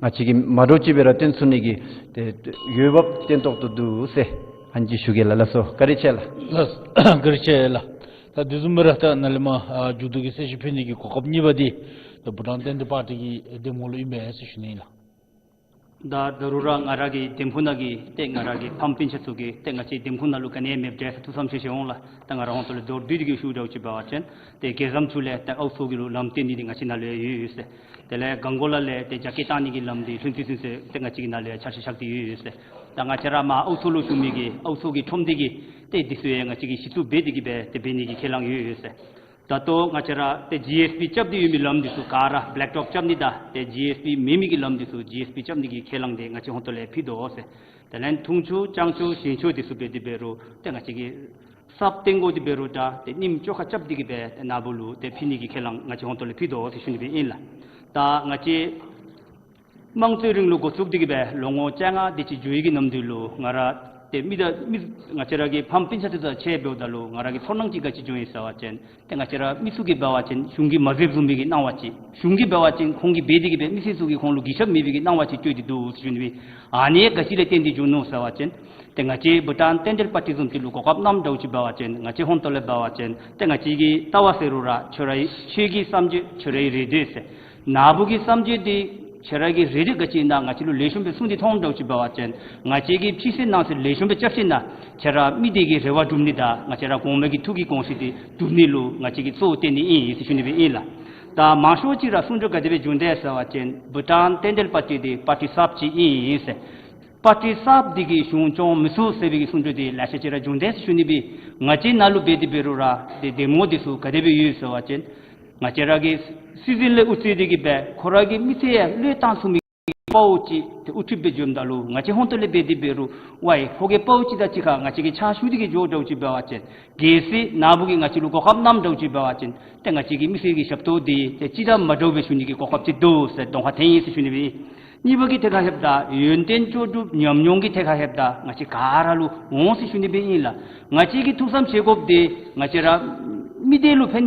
ང་བཅས་ཀྱིས་མ་འདྲཝ་ཅིག་སྦེ་ར་སྟོན་ཚུགས་ནི་གི་ཏེ་འོས་འབབ་བརྟན་ཏོག་ཏོ་འདུག་ཟེར་ཨ་ནི་ཅིག་ཞུ་གེ་ལགས། ལགས་སོ། བཀའ་དྲིན་ཆེ་ལགས། ལགས་བཀའ་དྲིན་ཆེ་ལགས། ད་དེ་བཟུམ་སྦེ་ར་ད་ནཱ་ལས་མར་ཨ་མཇུག་བསྡུ་གི་གསལ་བཤད་ཕུལ་ནི་གི་གོ་སྐབས་གཉིས་པ་འདི་ད་བྷུ་ཊཱན་བསྟན་འཛིན་པར་ཊི་གི་འདེམས་ངོ་ལུ་ཨིན་པས་ཟེར་ཞུ་ནི་ཨིན་ལགས། ད་ད་རུང་ར་ང་ར་གི་འདེམས་ཁོངས་ནང་གི་ཏེ་ང་ར་གི་ཕམ་སྤུན་ཆ་ཚུ་གིས་ཏེ་ང་བཅས་འདེམས་ཁོངས་ནང་ལུ་ག་ནི་ཡང་མེདཔ་འདྲས་ཟེར་ཐུགས་བསམ་བཞེས་བཞེས་འོང་ལགས། ད་ང་ར་ཧོང་ཏོ་ལས་མདོར་བསྡུས་ཏེ་གི་ཞུ་དགོཔ་ཅིག་འབད་བ་ཅིན་ཏེ་རྒྱལ་མཚམས་ཚུ་ལས་ཏེ་ཨའུ་ཚོ་གི་ལུ་ལམ་བཏོན་ནི་འདི་ང་བཅས་ནང་ལུ་ཡོད་ཡོད་ཟེར། དེ་ལས་གང་གོ་ལ་ལས་ཏེ་རྒྱ་སྐྱེད་བཏང་ནི་གི་ལམ་འདི་ལྷུན་རྩེ་ཚུན་ཚོད་ཏེ་ང་བཅས་ཀྱི་ནང་ལུ་ཡང་འཆར་གཞི་བཞག་སྟེ་ཡོད་ཡོད་ཟེར། ད་ང་བཅས་ར་མར་ཨའུ་ཚོ་ལུ་བཞུགས་མི་གི་ཨའུ་ཚོ་གི་ཁྲོམ་སྡེ་གི་ཏེ་འདི་ཚུ་ཡང་ང་བཅས་ཀྱིས་གཞི་བཙུགས་འབད་དེ་གི་སྦེ་ཏེ་འབད་ནི་གི་ཁས་བླངས་ཡོད་ཡོད་ཟེར། ད་ལྟོ་ང་བཅས་ར་ཏེ་ཇི་ཨེསི་བི་རྐྱབ་སྟེ་ཡོད་མི་ལམ་འདི་ཚུ་ག་ར་བེ་ལེཀ་ཊོབ་རྐྱབ་ནི་དང་ཏེ་ཇི་ཨེསི་བི་མེད་མི་གི་ལམ་འདི་ཚུ་ཇི་ཨེསི་བི་རྐྱབ་ནི་གི་ཁས་བླངས་འདི་ང་བཅས་ཧོང་ཏོ་ལས་ཕུལ་དོ་ཟེར། དེ་ལས་འཐུང་ཆུ་ལྕང་ཆུ་ཞིང་ཆུ་འདི་ཚུ་འབད་དེ་འབད་རུང་ཏེ་ང་བཅས་ཀྱིས་གསརཔ་བཏོན་དགོ་དེ་འབད་རུང་ད་ཏེ་རྙིངམ་བཅོ་ཁ་རྐྱབ་སྟེ་གི་སྦེ་ཏེ་ནཱ་བུ་ལུ་ཏེ་ཕུལ་ནི་གི་ཁས་བླངས་ང་བཅས་ཧོང་ཏོ་ལས་ཕུལ་དོ་ཟེར་ཞུ་ནི་སྦེ་ཨིན་ལགས། ད་ང་བཅས་དམངས་གཙོའི་རིང་ལུགས་འགོ་བཙུགས་ཏེ་གི་སྦེ་ལོ་ངོ་བཅོ་ལྔ་དེ་ཅིག་འགྱོ་ཡི་གི་ནམ་དུས་ལུ་ང་ར་ཏེ་མི་དང་མི་ང་བཅས་ར་གི་ཕམ་སྤུན་ཆ་ཚུ་དང་ཕྱད་འབདཝ་ད་ལུ་ང་ར་གི་ཚོར་སྣང་ཅིག་ག་ཅི་བྱུང་ཡི་ཟེར་བ་ཅིན་ཏེ་ང་བཅས་ར་མི་ཚུ་གིས་འབད་བ་ཅིན་གཞུང་གིས་མ་བཟོདཔ་བཟུམ་མའི་གི་སྣང་བ་ཅིག་གཞུང་གིས་འབད་བ་ཅིན་ཁོང་གིས་འབད་དེ་གི་སྦེ་མི་སེར་ཚུ་གིས་ཁོང་ལུ་གུས་ཞབས་མེད་པའི་གི་སྣང་བ་ཅིག་སྤྲོད་དེ་འདུག་ཟེར་ཞུ་ནི་སྦེ། ཨ་ནི་ག་ཅི་ལས་བརྟེན་ཏེ་བྱུང་ནུག་ཟེར་བ་ཅིན་ཏེ་ང་བཅས་བྷུ་ཊཱན་བསྟན་འབྲེལ་པར་ཊི་བཟུམ་ཅིག་ལུ་གོ་སྐབས་གནངམ་འདྲཝ་ཅིག་འབད་བ་ཅིན་ང་བཅས་ཧོང་ཏོ་ལས་འབད་བ་ཅིན་ཏེ་ང་བཅས་ཀྱི་ལྟ་བ་ཟེར་རུང་ར་ཆོས་རའི་ཆོས་ཀྱི་བསམ་སྤྱོད་ཆོས་རའི་རེ་འདོད་ཟེར་ནཱ་བུ་གི་བསམ་སྤྱོད་འདི་ཆོས་ར་གི་རེ་འདོད་ག་ཅི་ཨིན་ན་ང་བཅས་ལུ་ལེགས་ཤོམ་སྦེ་གསུངས་ཏེ་ཐོན་འདྲཝ་ཅིག་འབད་བ་ཅིན་ང་བཅས་ཀྱིས་ཕྱི་གསལ་ནང་གསལ་ལེགས་ཤོམ་སྦེ་རྐྱབ་ཞིན་ན་ཆོས་ར་མི་སྡེ་གི་རེ་བ་སྒྲུབ་ནི་དང་ང་བཅས་ར་གོང་མའི་གི་ཐུགས་ཀྱི་དགོངས་བཞེད་འདི་སྒྲུབ་ནི་ལུ་ང་བཅས་ཀྱིས་གཙོ་བོ་བཏོན་ནི་ཨིན་ཟེར་ཞུ་ནི་སྦེ་ཨིན་ལགས། ད་མང་ཤོས་ཅིག་ར་གསུང་གྲོས་ག་དེ་སྦེ་བྱུང་དེས་ཟེར་བ་ཅིན་བྷུ་ཊཱན་བསྟན་འབྲེལ་པར་ཊི་འདི་པར་ཊི་གསརཔ་ཅིག་ཨིན་ཟེར། པར་ཊི་གསརཔ་འདི་གིས་གཞུང་སྐྱོང་མི་ཚུགས་ཟེར་བའི་གི་གསུང་གྲོས་འདི་ལེ་ཤ་ཅིག་ར་བྱུང་དེས་ཟེར་ཞུ་ནི་སྦེ། ང་བཅས་ནཱ་ལུ་འབད་དེ་འབད་རུང་ར་ཏེ་འདེམས་ངོ་འདི་ཚུ་ག་དེ་སྦེ་ཡོད་ཟེར་བ་ཅིན་ང་བཅས་ར་གི་སྲིད་འཛིན་ལས་འགོ་བཙུགས་ཏེ་གི་སྦེ་ཁོ་ར་གི་མི་ཚེ་ཡང་བློས་བཏང་ཚུགས་མི་དཔའ་བོ་ཅིག་ཏེ་དབུ་ཁྲིདཔ་སྦེ་འཛོམས་ད་ལུ་ང་བཅས་ཧོང་ཏོ་ལས་འབད་དེ་འབད་རུང་ཝའི་ཁོ་གི་དཔའ་བོ་ཅིག་དང་གཅིག་ཁར་ང་བཅས་ཀྱིས་ཕྱག་ཞུ་སྟེ་གི་འགྱོ་འདྲཝ་ཅིག་འབད་བ་ཅིན་གལ་སྲིད་ནཱ་བུ་གིས་ང་བཅས་ལུ་གོ་སྐབས་གནངམ་འདྲཝ་ཅིག་འབད་བ་ཅིན་ཏེ་ང་བཅས་ཀྱི་མི་སེར་གྱི་ཞབས་ཏོག་འདི་ཏེ་ཅི་དང་མ་འདྲཝ་སྦེ་ཞུ་ནི་གི་གོ་སྐབས་ཅིག་འདུག་ཟེར་གདོང་ཁར་འཐོན་ཡི་ཟེར་ཞུ་ནི་སྦེ། གཉིས་པ་གི་ཐད་ཁར་ལྷོདཔ་ད་ཡོན་ཏན་ལྕོགས་གྲུབ་ཉམས་མྱོང་གི་ཐད་ཁར་ལྷོདཔ་ད་ང་བཅས་ག་ར་ལུ་འོང་ཟེར་ཞུ་ནི་སྦེ་ཨིན་ལགས། ང་བཅས་ཀྱིས་ཐུགས་བསམ་བཞེས་དགོཔ་འདི་ང་བཅས་ར་མི་སྡེ་ལུ་ཕན་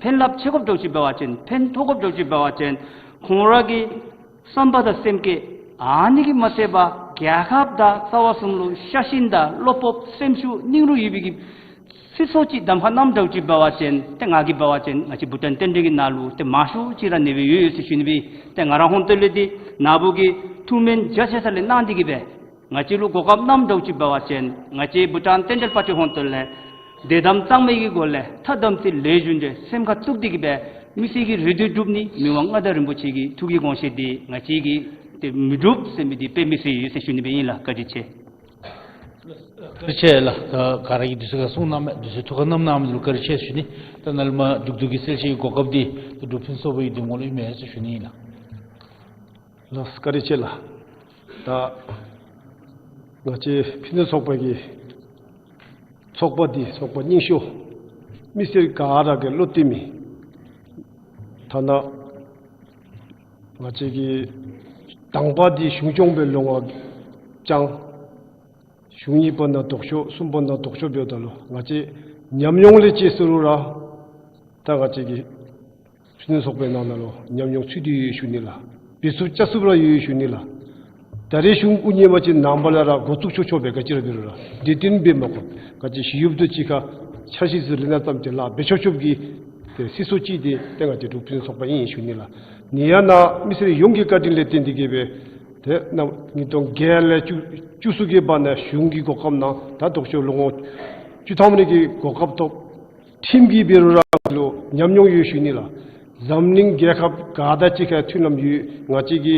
ཕན་རླབས་ཆེ་དགོཔ་འདྲཝ་ཅིག་འབད་བ་ཅིན་ཕན་ཐོགས་དགོཔ་འདྲཝ་ཅིག་འབད་བ་ཅིན་ཁོང་ར་གི་བསམ་པ་དང་སེམས་བསྐྱེད་ཨ་ནི་གིས་མ་ཚད་པར་རྒྱལ་ཁབ་དང་རྩ་བ་གསུམ་ལུ་ཤ་ཞེན་དང་བློ་སྤོབས་སེམས་ཤུགས་སྙིང་རུས་ཡོད་པའི་གི་སྲིད་ཚོགས་ཅིག་གདམ་ཁ་གནངམ་འདྲཝ་ཅིག་འབད་བ་ཅིན་ཏེ་ང་གིས་འབད་བ་ཅིན་ང་བཅས་བྷུ་ཊཱན་བསྟན་འབྲེལ་གྱི་ནང་ལུ་ཏེ་མང་ཤོས་ཅིག་ར་ནི་སྦེ་ཡོད་ཡོད་ཟེར་ཞུ་ནི་སྦེ། ཏེ་ང་ར་ཧོང་ཏོ་ལས་འདི་ནཱ་བུ་གིས་ཐུགས་སྨོན་རྒྱ་ཆེ་ས་ལས་གནང་སྟེ་གི་སྦེ་ང་བཅས་ལུ་གོ་སྐབས་གནངམ་འདྲཝ་ཅིག་འབད་བ་ཅིན་ང་བཅས་བྷུ་ཊཱན་བསྟན་འབྲེལ་པར་ཊི་ཧོང་ཏོ་ལས་དད་དམ་གཙང་མའི་གི་སྒོ་ལས་ཐ་དམ་ཚིག་ལས་རྒྱུ་འབྲས་སེམས་ཁར་བཙུགས་ཏེ་གི་སྦེ་མི་སེར་གྱི་རེ་འདོད་སྒྲུབ་ནི་མི་དབང་མངའ་བདག་རིན་པོ་ཆེ་གི་ཐུགས་ཀྱི་དགོངས་བཞེད་འདི་ང་བཅས་ཀྱིས་ཏེ་མི་སྒྲུབ་ཟེར་མི་འདི་དཔེ་མི་སྲིད་ཡོད་ཟེར་ཞུ་ནི་སྦེ་ཨིན་ལགས། བཀའ་དྲིན་ཆེ། བཀའ་དྲིན་ཆེ་ལགས། ད་ག་ར་གིས་དུས་ཚོད་ཁར་གསུང་གནང་མས། དུས་ཚོད་ཐུགས་ཁར་བསྣམས་གནང་མི་ལུ་བཀའ་དྲིན་ཆེ་ཞུ་ནི། ད་ནཱ་ལས་མར་མཇུག་བསྡུ་གི་གསལ་བཤད་ཀྱི་གོ་སྐབས་འདི་ད་འབྲུག་ཕུན་ཚོགས་པའི་འདེམས་ངོ་ལུ་ཨིན་མས་ཟེར་ཞུ་ནི་ཨིན་ལགས། ལགས་བཀའ་དྲིན་ཆེ་ལགས། ད་ང་བཅས་ཕུན་ཚོགས་ཚོགས་པ་གི་ཚོགས་པ་འདི་ཚོགས་པ་རྙིང་ཤོས་མི་སེར་ག་ར་གིས་བློ་གཏད་མི་ཐ་ན་ང་བཅས་ཀྱི་དང་པ་འདི་གཞུང་སྐྱོང་སྦེ་ལོ་ལྔ་བསྐྱངས། གཞུང་གཉིས་པ་ནང་ལྡོག་ཕྱོགས་གསུམ་པ་ནང་ལྡོག་ཕྱོགས་འབདཝ་ད་ལུ་ང་བཅས་ ཉམས་མྱོང་ལས་ཅིག་ཟེར་རུང་ར་ད་ང་བཅས་ཀྱི་ཕུན་སུམ་ཚོགས་པའི་ནང་ན་ལུ་ཉམས་མྱོང་ཚུད་དེ་ཡོད་ཞུ་ནི་ལགས། འབད་ཚུགསཔ་རྐྱབ་ཚུགསཔ་ར་ཡོད་ཞུ་ནི་ལགས། ད་རེས་གཞུང་དབུ་བརྙེས་པ་ཅིན་ནངས་པ་ལས་ར་འགོ་བཙུགས་ཆོག་ཆོག་སྦེ་ག་ཅི་ར་འབད་རུང་ར་འདི་བསྟུན་འབད་མ་དགོ། ག་ཅི་ཞུ་ཡོདཔ་འདི་གཅིག་ཁར་འཆར་གཞི་ཚུ་ལས་སྣ་ཙམ་ཅིག་ལཱ་འབད་ཆོག་ཆོགཔ་གི་ཏེ་སྲིད་ཚོགས་ཅིག་འདི་ཏེ་ང་བཅས་འབྲུག་ཕུན་སུམ་ཚོགས་པ་ཨིན་ཞུ་ནི་ལགས། ནི་ཡང་ན་མི་སེར་ཡོངས་ཀྱི་བཀའ་དྲིན་ལས་བརྟེན་ཏེ་གིས་སྦེ་ཏེ་ནམ་ཉིས་སྟོང་བརྒྱད་ལས་བཅུ་བཅུ་གསུམ་གྱི་བར་ན་གཞུང་གི་གོ་སྐབས་ནང་ད་ལྡོག་ཕྱོགས་ལོ་ངོ་བཅུ་ཐམ་རེ་གི་གོ་སྐབས་ཐོབ། ཁྲིམས་ཀྱི་འབད་རུང་ར་ལུ་ཉམས་མྱོང་ཡོད་ཞུ་ནི་ལགས། འཛམ་གླིང་རྒྱལ་ཁབ་ག་དང་གཅིག་ཁར་མཐུན་ལམ་ཡོད། ང་བཅས་ཀྱི་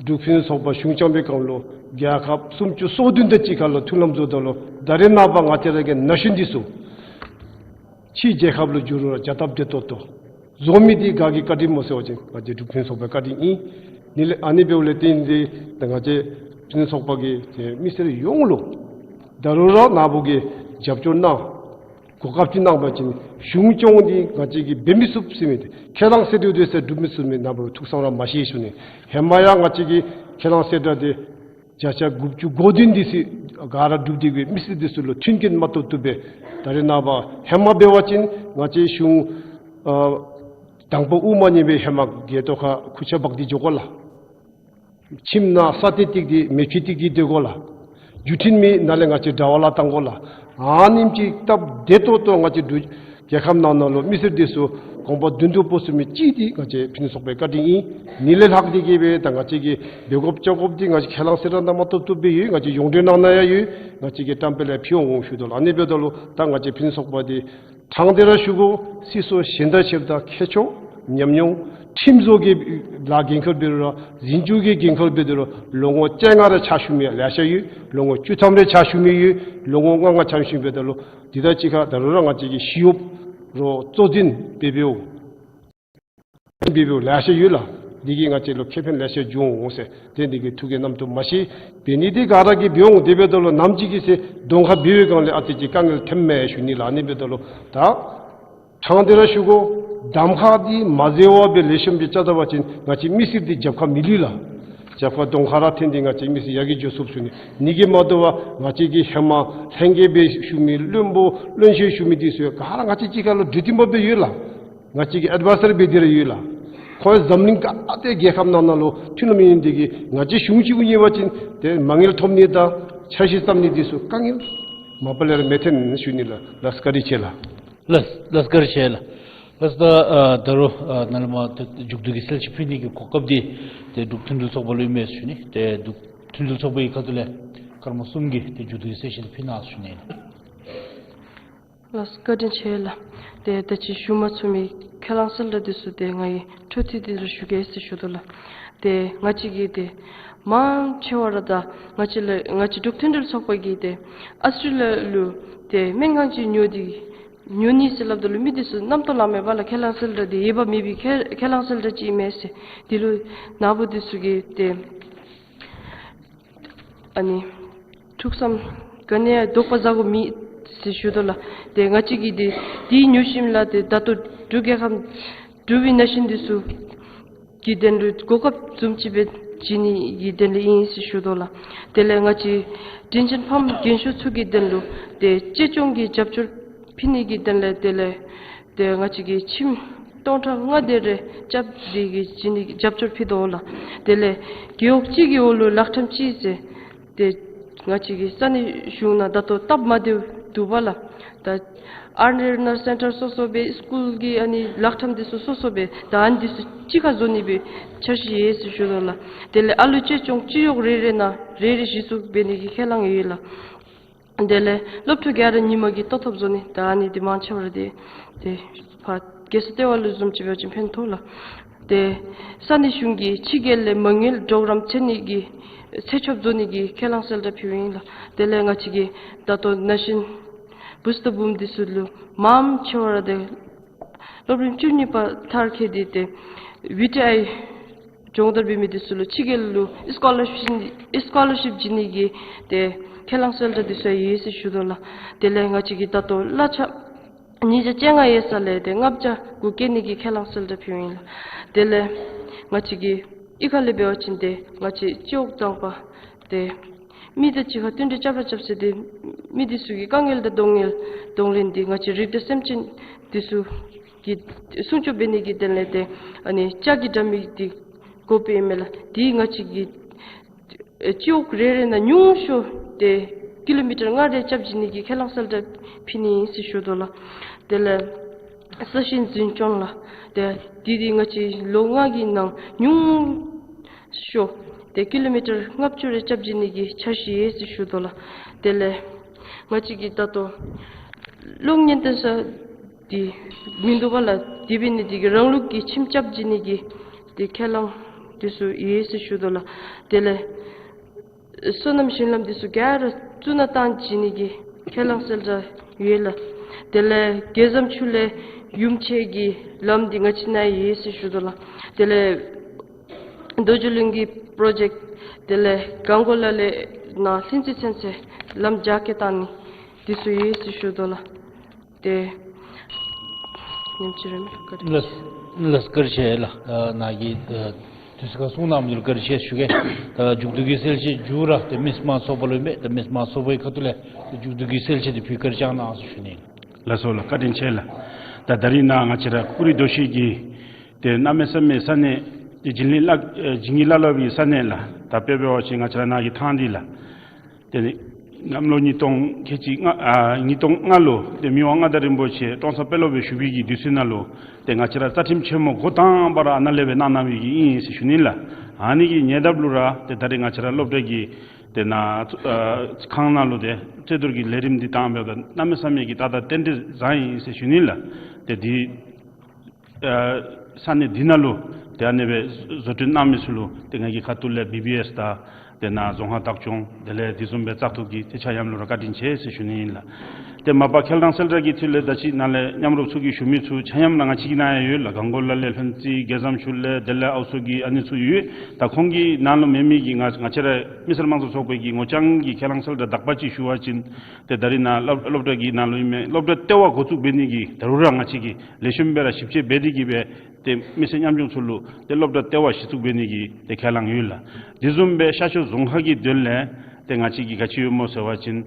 འབྲུག་ཕུན་སུམ་ཚོགས་པ་གཞུང་བསྐྱངས་པའི་སྐབས་ལུ་རྒྱལ་ཁབ་སུམ་ཅུ་སོ་བདུན་དང་གཅིག་ཁར་ལུ་མཐུན་ལམ་བཟོཝ་ད་ལུ་ད་རེས་ནངས་པ་ང་བཅས་ར་གི་ན་གཞོན་འདི་ཚུ་ཕྱི་རྒྱལ་ཁབ་ལུ་འགྱོ་རུང་ར་བྱ་སྟབས་བདེ་ཏོག་ཏོ་བཟོ་མི་འདི་ག་གི་བཀའ་དྲིན་སྨོ་ཟེར་བ་ཅིན་ང་བཅས་འབྲུག་ཕུན་སུམ་ཚོགས་པའི་བཀའ་དྲིན་ཨིན། ནི་ལས་ཨ་ནི་འབདཝ་ལས་བརྟེན་ཏེ་ད་ང་བཅས་ཕུན་སུམ་ཚོགས་པ་གིས་ཏེ་མི་སེར་ཡོངས་ལུ་ད་རུང་ར་ནཱ་བུ་གིས་རྒྱབ་སྐྱོར་གནང་། གོ་སྐབས་ཅིག་གནང་པ་ཅིན་གཞུང་སྐྱོང་འདི་ང་བཅས་ཀྱིས་འབད་མི་ཚུགས་ཟེར་མི་འདི་ཁས་བླངས་གསལ་བསྒྲགས་འདི་ཟེར་སྒྲུབ་མི་ཚུགས་མི་ནཱ་བུ་ཐུགས་བསམ་ར་མ་བཞེས་ཞུ་ནི། ཧེ་མ་ཡང་ང་བཅས་ཀྱིས་ཁས་བླངས་གསལ་བསྒྲགས་འདི་བརྒྱ་ཆ་དགུ་བཅུ་གོ་བདུན་འདི་ཚུ་ག་ར་སྒྲུབ་སྟེ་གིས་མི་སེར་འདི་ཚུ་ལུ་མཐུན་རྐྱེན་མ་ཐོབ་བཏུབ་པས། ད་རེས་ནངས་པ་ཧེ་མ་འབད་བ་ཅིན་ང་བཅས་གཞུང་ཨ་དང་པ་དབུ་མ་བརྙེས་པའི་ཧེ་མ་སྒལ་ཏོ་ཁར་ཁུར་ཆ་འབག་སྟེ་འགྱོ་དགོ་ལགས། ཁྱིམ་ནང་ས་གཏད་ཏེ་གིས་མེ་ཕྱེ་སྟེ་གིས་སྡོད་དགོ་ལགས། བརྒྱུད་འཕྲིན་མེད། ནཱ་ལས་ང་བཅས་དྲ་བ་ལཱ་བཏང་དགོ་ལགས། ཨ་ནེམ་ཅིག་སྟབས་བདེ་ཏོག་ཏོ་ང་བཅས་འབྲུག་རྒྱལ་ཁབ་ནང་ན་ལུ་མི་སེར་འདི་ཚུ་གོམ་པ་མདུན་དུ་སྤོ་ཚུགས་མི་ཅིག་འདི་ང་བཅས་ཕུན་སུམ་ཚོགས་པའི་བཀའ་དྲིན་ཨིན། ནི་ལས་ལྷག་སྟེ་གིས་སྦེ་ད་ང་བཅས་ཀྱིས་འབད་དགོཔ་རྐྱབ་དགོཔ་འདི་ང་བཅས་ཁས་བླངས་གསལ་བསྒྲགས་གནང་མ་ཐོབ་ཐོབ་སྦེ་ཡོད། ང་བཅས་ཡོངས་འབྲེལ་ནང་ན་ཡང་ཡོད། ང་བཅས་ཀྱིས་བཀྲམ་སྤེལ་ཡང་ཕུལ་འོང་ཞུ་དོ་ལགས། ཨ་ནི་འབདཝ་ད་ལུ་ད་ང་བཅས་ཕུན་སུམ་ཚོགས་པ་འདི་དྲང་སྟེ་ར་ཞུ་དགོ། སྲིད་ཚོགས་གཞན་དང་ཕྱདཔ་ད་མཁས་མཆོག་ཉམས་མྱོང་ཁྲིམས་བཟོ་གི་ལཱ་འགན་ཁུར་འབད་རུང་ར་འཛིན་སྐྱོང་གི་འགན་ཁུར་འབད་དེ་རུང་ལོ་ངོ་བཅོ་ལྔ་རེ་ཕྱག་ཞུ་མི་ལེ་ཤ་ཡོད། ལོ་ངོ་བཅུ་ཐམ་རེ་ཕྱག་ཞུ་མི་ཡོད། ལོ་ངོ་ལྔ་ལྔ་ཕྱག་ཞུ་འབདཝ་ད་ལུ་འདི་དང་གཅིག་ཁར་ད་རུང་ར་ང་བཅས་ཀྱིས་ཞི་གཡོགཔ་རོགས་གཙོ་འཛིན་འབད་འབདཝ་འབད་འབདཝ་ལེ་ཤ་ཡོད་ལགས། འདི་གིས་ང་བཅས་ལུ་ཁེ་ཕན་ལེ་ཤ་འབྱུང་འོང་ཟེར། དེ་འདི་གིས་ཐུགས་ཀྱི་རྣམ་རྟོག་མ་བཞེས། འབད་ནི་འདི་ག་ར་གིས་འབད་འོང་། དེ་འབདཝ་ད་ལུ་ནམ་ཅིག་གི་ཚེ་གདོང་ཁར་འབད་བའི་སྒང་ལས་ཨ་ཙི་ཅིག་དཀའ་ངལ་ཐོནམ་མས་ཞུ་ནི་ལགས། ཨ་ནི་འབདཝ་ད་ལུ་ད་དྲང་སྟེ་ར་ཞུ་དགོ། གདམ་ཁ་འདི་མ་འཛོལ་བར་སྦེ་ལེགས་ཤོམ་སྦེ་རྐྱབ་ད་པ་ཅིན་ང་བཅས་མི་སེར་འདི་རྒྱབ་ཁར་མི་ལུས་ལགས། རྒྱབ་ཁར་གདོང་ཁར་ར་འཐོན་ཏེ་ང་བཅས་མི་སེར་ཡར་རྒྱས་འགྱོ་ཚུགས་ཞུ་ནི། ཨ་ནི་གིས་མ་དོ་བར་ང་བཅས་ཀྱི་ཧེ་མ་ལྷན་རྒྱས་སྦེ་ཞུ་མི་བློན་པོ་བློན་ཆེན་ཞུ་མི་འདི་ཚུ་ག་ར་ང་བཅས་གཅིག་ཁར་ལུ་འདྲིས་མཐུན་པ་སྦེ་ཡོད་ལགས། ང་བཅས་ཀྱི་ཨེཌ་ཝའི་ཛར་སྦེ་འདི་ར་ཡོད་ལགས། ཁོང་འཛམ་གླིང་ག་ཏེ་རྒྱལ་ཁབ་ནང་ན་ལུ་མཐུན་ལམ་ཡོད་ནི་འདི་གིས་ང་བཅས་གཞུང་ཅིག་དབུ་བརྙེས་པ་ཅིན་ཏེ་མ་དངུལ་ཐོབ་ནི་དང་འཆར་གཞི་བརྩམ་ནི་འདི་ཚུ་དཀའ་ངལ་མ་པ་ལས་ར་མི་འཐོན་ཞུ་ནི་ལགས། ལགས་བཀའ་དྲིན་ཆེ་ལགས། ལགས་ལགས་བཀའ་དྲིན་ཆེ་ལགས། ལགས་ད་ཨ་ད་རུང་ཨ་ནཱ་ལས་མར་ཏེ་མཇུག་བསྡུ་གི་གསལ་བཤད་ཕུལ་ནི་གི་གོ་སྐབས་འདི་ཏེ་འབྲུག་མཐུན་སྒྲིལ་ཚོགས་པ་ལུ་ཨིན་མས་ཞུ་ནི། ཏེ་འབྲུག་མཐུན་སྒྲིལ་ཚོགས་པའི་ཁ་ཐུག་ལས་ཀརྨ་གསུམ་གྱིས་ཏེ་མཇུག་བསྡུ་གི་གསལ་བཤད་ཕུལ་གནང་ཞུ་ནི་ཨིན། ལགས་བཀའ་དྲིན་ཆེ་ལགས། ཏེ་ད་ཅི་ཞུ་མ་ཚུགས་མི་ཁས་བླངས་གསལ་བསྒྲགས་འདི་ཚུ་ཏེ་ང་གིས་འཕྲོ་མཐུད་དེ་ར་ཞུ་གེ་ཟེར་ཞུ་དོ་ལགས། ཏེ་ང་བཅས་ཀྱིས་ཏེ་མང་ཆེ་བ་ར་ད་ང་བཅས་ལས་ང་བཅས་འབྲུག་མཐུན་སྒྲིལ་ཚོགས་པ་གིས་ཏེ་ཨཱོས་ཊྲེ་ལི་ཡ་ལུ་ཏེ་སྨན་ཁང་ཅིག་ཉོ་སྟེ་ཉོ་ནི་ཟེར་སླབ་ད་ལུ་མི་འདི་ཚུ་རྣམ་རྟོག་ལང་མས་པ་ལགས། ཁས་བླངས་གསལ་བསྒྲགས་འདི་ཡོད་པ་མེད་པའི་ཁས་ཁས་བླངས་གསལ་བསྒྲགས་ཅིག་ཨིན་མས་ཟེར། འདི་ལུ་ནཱ་བུ་འདི་ཚུ་གིས་ཏེ་ཨ་ནི་ཐུགས་བསམ་ག་ནི་ཡང་དོགས་པ་ཟ་དགོཔ་མེད་ཟེར་ཞུ་དོ་ལགས། ཏེ་ང་བཅས་ཀྱིས་ཏེ་འདི་ཉོ་ཞིནམ་ལས་ཏེ་ད་ལྟོ་འབྲུག་རྒྱལ་ཁབ་འབྲུག་པའི་ན་གཞོན་འདི་ཚུ་གི་དོན་ལུ་གོ་སྐབས་བཟུམ་ཅིག་སྦེ་བྱིན་ནི་གི་དོན་ལུ་ཨིན་ཟེར་ཞུ་དོ་ལགས། དེ་ལས་ང་བཅས་དྲིན་ཅན་ཕམ་རྒན་ཤོས་ཚུ་གི་དོན་ལུ་ཏེ་གཅེས་སྐྱོང་གི་རྒྱབ་སྐྱོར་ཕུལ་ནི་གི་དོན་ལས་དེ་ལས་ཏེ་ང་བཅས་ཀྱིས་ཁྱིམ་སྟོང་ཕྲག་ལྔ་དེ་རེ་རྐྱབ་སྟེ་གིས་བྱིན་ནི་གི་རྒྱབ་སྐྱོར་ཕུལ་དོ་ལགས། དེ་ལས་རྒེད་འོག་གཅིག་གི་འོག་ལུ་ལག་ཁྲམ་གཅིག་ཟེར་ཏེ་ང་བཅས་ཀྱི་ས་གནས་གཞུང་ནང་ད་ལྟོ་སྟབས་མ་བདེཝ་འདུག་པ་ལགས། ད་ཨར་ཨེན་ཨར་སེན་ཊར་སོ་སོ་སྦེ་སི་ཀུལ་གྱི་ཨ་ནི་ལག་ཁྲམ་འདི་ཚུ་སོ་སོ་སྦེ་ད་ཨ་ནི་འདི་ཚུ་གཅིག་ཁར་བཟོ་ནི་སྦེ་འཆར་གཞི་ཡོད་ཟེར་ཞུ་དོ་ལགས། དེ་ལས་ཨ་ལུ་གཅེས་སྐྱོང་སྤྱི་གཡོག་རེ་རེ་ནང་རེ་རེ་གཞི་བཙུགས་འབད་ནི་གི་ཁས་བླངས་ཡོད་ལགས། དེ་ལས་སློབ་ཕྲུག་ག་ར་ཉིན་མ་གི་ལྟོ་ཐབས་བཟོ་ནི་ད་ཨ་ནི་འདི་མང་ཆེ་བ་ར་འདི་ཏེ་ཕར་རྒྱལ་ས་ལྟེ་བ་ལུ་བཟུམ་ཅིག་འབད་བ་ཅིན་ཕན་ཐོགས་ལགས། ཏེ་ས་གནས་གཞུང་གིས་ཕྱི་རྒྱལ་ལས་མ་དངུལ་གྲོགས་རམ་འཚོལ་ནི་གི་འཚོལ་ཆོགཔ་བཟོ་ནི་གི་ཁས་བླངས་གསལ་བསྒྲགས་ཕུལཝ་ཨིན་ལགས། དེ་ལས་ང་བཅས་ཀྱིས་ད་ལྟོ་ན་གཞོན་བུཚ་དང་བུམོ་འདི་ཚུ་ལུ་མང་ཆེ་བ་ར་ཏེ་སློབ་རིམ་བཅུ་གཉིས་པ་མཐར་འཁྱོལ་ཏེ་ཏེ་ཝི་ཊི་ཨའི་སྦྱོང་བརྡར་འབད་མི་འདི་ཚུ་ལུ་ཕྱི་རྒྱལ་ལུ་སི་ཀོ་ལར་ཤིཔ་སི་ཀོ་ལར་ཤིཔ་བྱིན་ནི་གི་ཏེ་ཁས་བླངས་གསལ་བསྒྲགས་འདི་ཚུ་ཡོད་ཟེར་ཞུ་དོ་ལགས། དེ་ལས་ང་བཅས་ཀྱིས་ད་ལྟོ་གླ་ཆ་ཉིས་བརྒྱ་བཅོ་ལྔ་ཡོད་ས་ལས་ཏེ་ལྔ་བརྒྱ་གུ་བཀལ་ནི་གི་ཁས་བླངས་གསལ་བསྒྲགས་ཕུལཝ་ཨིན་ལགས། དེ་ལས་ང་བཅས་ཀྱིས་གཡུས་ཁ་ལས་འབད་བ་ཅིན་ཏེ་ང་བཅས་སྤྱི་འོག་གཙང་པ་ཏེ་མི་དང་གཅིག་ཁར་བསྟུན་གྲོས་རྐྱབ་ར་རྐྱབ་ཟེར་ཏེ་ མི་འདི་ཚུ་གི་དཀའ་ངལ་དང་གདོང་ལེན་དང་ལེན་འདི་ང་བཅས་རི་དྭགས་སེམས་ཅན་འདི་ཚུ་གི་སྲུང་སྐྱོབ་འབད་ནི་གི་དོན་ལས་ཏེ་ཨ་ནི་ལྕགས་ཀྱི་དྲ་མིག་འདི་དགོཔ་ཨིན་མས་ལགས། འདི་ང་བཅས་ཀྱིས་ཨེ་སྤྱི་འོག་རེ་རེ་ནང་ཉུང་ཤོས་ཏེ་ཀི་ལོ་མི་ཊར་ལྔ་རེ་རྐྱབ་བྱིན་ནི་གི་ཁས་བླངས་གསལ་བསྒྲགས་ཕུལ་ནི་ཨིན་ཟེར་ཞུ་དོ་ལགས། དེ་ལས་ས་ཞིང་འཛིན་སྐྱོང་ལགས། ཏེ་འདི་འདི་ང་བཅས་ལོ་ལྔ་གི་ནང་ཉུང་ཤོས་ཏེ་ཀི་ལོ་མི་ཊར་ལྔ་བཅུ་རེ་རྐྱབ་བྱིན་ནི་གི་འཆར་གཞི་ཡོད་ཟེར་ཞུ་དོ་ལགས། དེ་ལས་ང་བཅས་ཀྱིས་ད་ལྟོ་གློག་བརྙན་སྟོན་ས་འདི་མིན་འདུག་པ་ལགས། དེ་འབད་ནི་འདི་གིས་རང་ལུགས་ཀྱི་ཁྱིམ་རྐྱབ་བྱིན་ནི་གི་ཏེ་ཁས་བླངས་འདི་ཚུ་ཡོད་ཟེར་ཞུ་དོ་ལགས། དེ་ལས་སོ་ནམ་ཞིང་ལམ་འདི་ཚུ་ག་ར་བཙུགས་ནང་བཏང་བྱིན་ནི་གི་ཁས་བླངས་གསལ་བསྒྲགས་ཡོད་ལགས། དེ་ལས་རྒྱལ་བཟང་ཆུ་ལས་ཡུམ་ཆེན་གྱི་ལམ་འདི་ང་བཅས་ནང་ཡོད་ཟེར་ཞུ་དོ་ལགས། དེ་ལས་རྡོ་རྗེ་གླིང་གི་པྲོ་ཇེཀཊ་དེ་ལས་གངས་སྐོར་ལ་ལས་ནང་ལྷུན་རྩེ་ཚུན་ཚོད་ལམ་རྒྱ་སྐྱེད་བཏང་ནི་འདི་ཚུ་ཡོད་ཟེར་ཞུ་དོ་ལགས། ཏེ་ཉིནམ་གཅིག་རེ་མི་བཀའ་དྲིན་ལགས་ཆེ། ལགས་བཀའ་དྲིན་ཆེ་ལགས། ཨ་ནཱ་གི་ཨ་དུས་ཚོད་ཁར་གསུང་གནང་མི་འདི་ལུ་བཀའ་དྲིན་ཆེ་ཞུ་གེ། ད་མཇུག་བསྡུ་གི་གསལ་བཤད་མཇུག་ར་ཏེ་མི་སེར་དམངས་གཙོ་ཚོགས་པ་ལུ་ཨིན་པས། ད་མི་སེར་དམངས་གཙོ་ཚོགས་པའི་ཁ་ཐུག་ལས་ཏེ་མཇུག་བསྡུ་གི་གསལ་བཤད་འདི་ཕུལ་བཀའ་དྲིན་བསྐྱང་གནང་ཟེར་ཞུ་ནི། ལགས་སོ་ལགས། བཀའ་དྲིན་ཆེ་ལགས། ད་ད་རིས་ནཱ་ང་བཅས་ར་ཀུ་རི་རྡོ་ཤིང་གི་ཏེ་གནམ་མེད་ས་མེད་ས་གནས་ཏེ་བྱིན་གླིང་ལ་ཨེ་བྱིན་གྱིས་བརླབས་པའི་ས་གནས་ལགས། ད་དཔེ་འབད་བ་ཅིན་ང་བཅས་ར་ནཱ་གི་ཐང་འདི་ལགས། ཏེ་གནམ་ལོ་ཉིས་སྟོང་ཁལ་གཅིག་ལྔ་ཨ་ཉིས་སྟོང་ལྔ་ལུ་ཏེ་མི་དབང་མངའ་བདག་རིན་པོ་ཆེ་ཀྲོང་གསར་དཔོན་སློབ་སྦེ་བཞུགས་པའི་གི་དུས་ཚོད་ནང་ལུ་ཏེ་ང་བཅས་ར་རྩ་ཁྲིམས་ཆེན་མོ་འགོ་དང་པ་ར་ཨ་ནཱ་ལས་སྦེ་གནང་གནང་བའི་གི་ཨིན་ཟེར་ཞུ་ནི་ལགས། ཨ་ནི་གི་ཉེ་འདབས་ལུ་ར་ཏེ་ད་རིས་ང་བཅས་ར་སློབ་གྲྭ་གི་ཏེ་ནཱ་ཨ་ཁང་ནང་ལུ་ཏེ་རྩོད་བསྡུར་གྱི་ལས་རིམ་འདི་བཏང་འབདཝ་ད་གནམ་མེད་ས་མེད་ཀྱི་ཏག་ཏག་རྟེན་འབྲེལ་བཟང་ཡི་ཟེར་ཞུ་ནི་ལགས། ཏེ་འདི་ཨ་ས་གནས་འདི་ནང་ལུ་ཏེ་ཨ་ནི་སྦེ་བཟོ་སྐྲུན་གནང་མི་ཚུ་ལུ་ཏེ་ང་གི་ཁ་ཐུག་ལས་བི་བི་ཨེསི་དང་ཏེ་ནཱ་རྫོང་ཁག་བདག་སྐྱོང་དེ་ལས་དེ་བཟུམ་སྦེ་བཙག་འཐུ་གི་ཏེ་ཆ་མཉམ་ལུ་ར་བཀའ་དྲིན་ཆེ་ཟེར་ཞུ་ནི་ཨིན་ལགས། ཏེ་མ་པ་ཁས་བླངས་གསལ་བསྒྲགས་ཀྱི་ཐོག་ལས་ད་ཅི་ནཱ་ལས་མཉམ་རོགས་ཚུ་གིས་ཞུ་མི་ཚུ་ཆ་མཉམ་ར་ང་བཅས་ཀྱི་ནང་ཡང་ཡོད་ལགས། གངས་སྐོར་ལ་ལས་ལྷུན་རྩེ་རྒྱལ་བཟང་ཆུ་ལས་དེ་ལས་ཨའུ་མཚོ་གི་ཨ་ནི་ཚུ་ཡོད། ད་ཁོང་གི་ནང་ལུ་མེད་མི་གི་ང་ང་བཅས་ར་མི་སེར་དམངས་གཙོ་ཚོགས་པའི་གི་ངོ་རྐྱང་གི་ཁས་བླངས་གསལ་བསྒྲགས་དག་པ་ཅིག་ཞུ་བ་ཅིན་ཏེ་ད་རིས་ནཱ་སློབ་སློབ་གྲྭ་གི་ནང་ལུ་ཨིན་མས། སློབ་གྲྭ་ལྟེ་བ་འགོ་བཙུགས་འབད་ནི་གི་ད་རུང་ར་ང་བཅས་ཀྱིས་ལེགས་ཤོམ་སྦེ་ར་ཞིབ་དཔྱད་འབད་དེ་གིས་སྦེ་ཏེ་མི་སེར་ཉམ་ཆུང་ཚུ་ལུ་ཏེ་སློབ་གྲྭ་ལྟེ་བ་གཞི་བཙུགས་འབད་ནི་གི་ཏེ་ཁས་བླངས་ཡོད་ལགས། དེ་བཟུམ་སྦེ་ཤར་ཕྱོགས་རྫོང་ཁག་གི་དོན་ལས་ཏེ་ང་བཅས་ཀྱིས་ག་ཅི་ཡོདཔ་སྨོ་ཟེར་བ་ཅིན་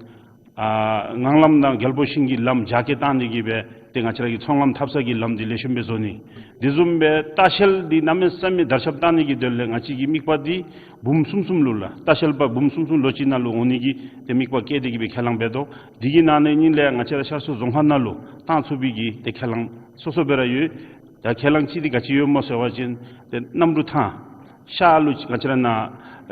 ཨ་ངང་ལམ་དང་རྒྱལ་པོ་ཤིང་གི་ལམ་རྒྱ་སྐྱེད་བཏང་ནི་གིས་སྦེ་ཏེ་ང་བཅས་ར་གི་ཚོང་ལམ་འཐབ་ས་གི་ལམ་འདི་ལེགས་ཤོམ་སྦེ་བཟོ་ནི། དེ་བཟུམ་སྦེ་ལྟ་བཤལ་འདི་གནམ་མེད་ས་མེད་དར་ཁྱབ་བཏང་ནི་གི་དོན་ལས་ང་བཅས་ཀྱི་དམིགས་པ་འདི་འབུམ་གསུམ་གསུམ་ལུ་ལགས། ལྟ་བཤལ་པ་འབུམ་གསུམ་གསུམ་ལོ་གཅིག་ནང་ལུ་འོང་ནི་གི་ཏེ་དམིགས་པ་བསྐྱེད་དེ་གིས་སྦེ་ཁས་བླངས་འབད་དོ། འདི་གི་ནང་ནས་ཨ་ནི་ལས་ང་བཅས་ར་ཤར་ཕྱོགས་རྫོང་ཁག་ནང་ལུ་བཏང་ཚུགས་པའི་གི་ཏེ་ཁས་བླངས་སོ་སོ་སྦེ་ར་ཡོད། ད་ཁས་བླངས་ཅིག་འདི་ག་ཅི་ཡོདཔ་སྨོ་ཟེར་བ་ཅིན་ཏེ་གནམ་གྲུ་ཐང་ཤར་ལུ་ང་བཅས་ར་ནཱ་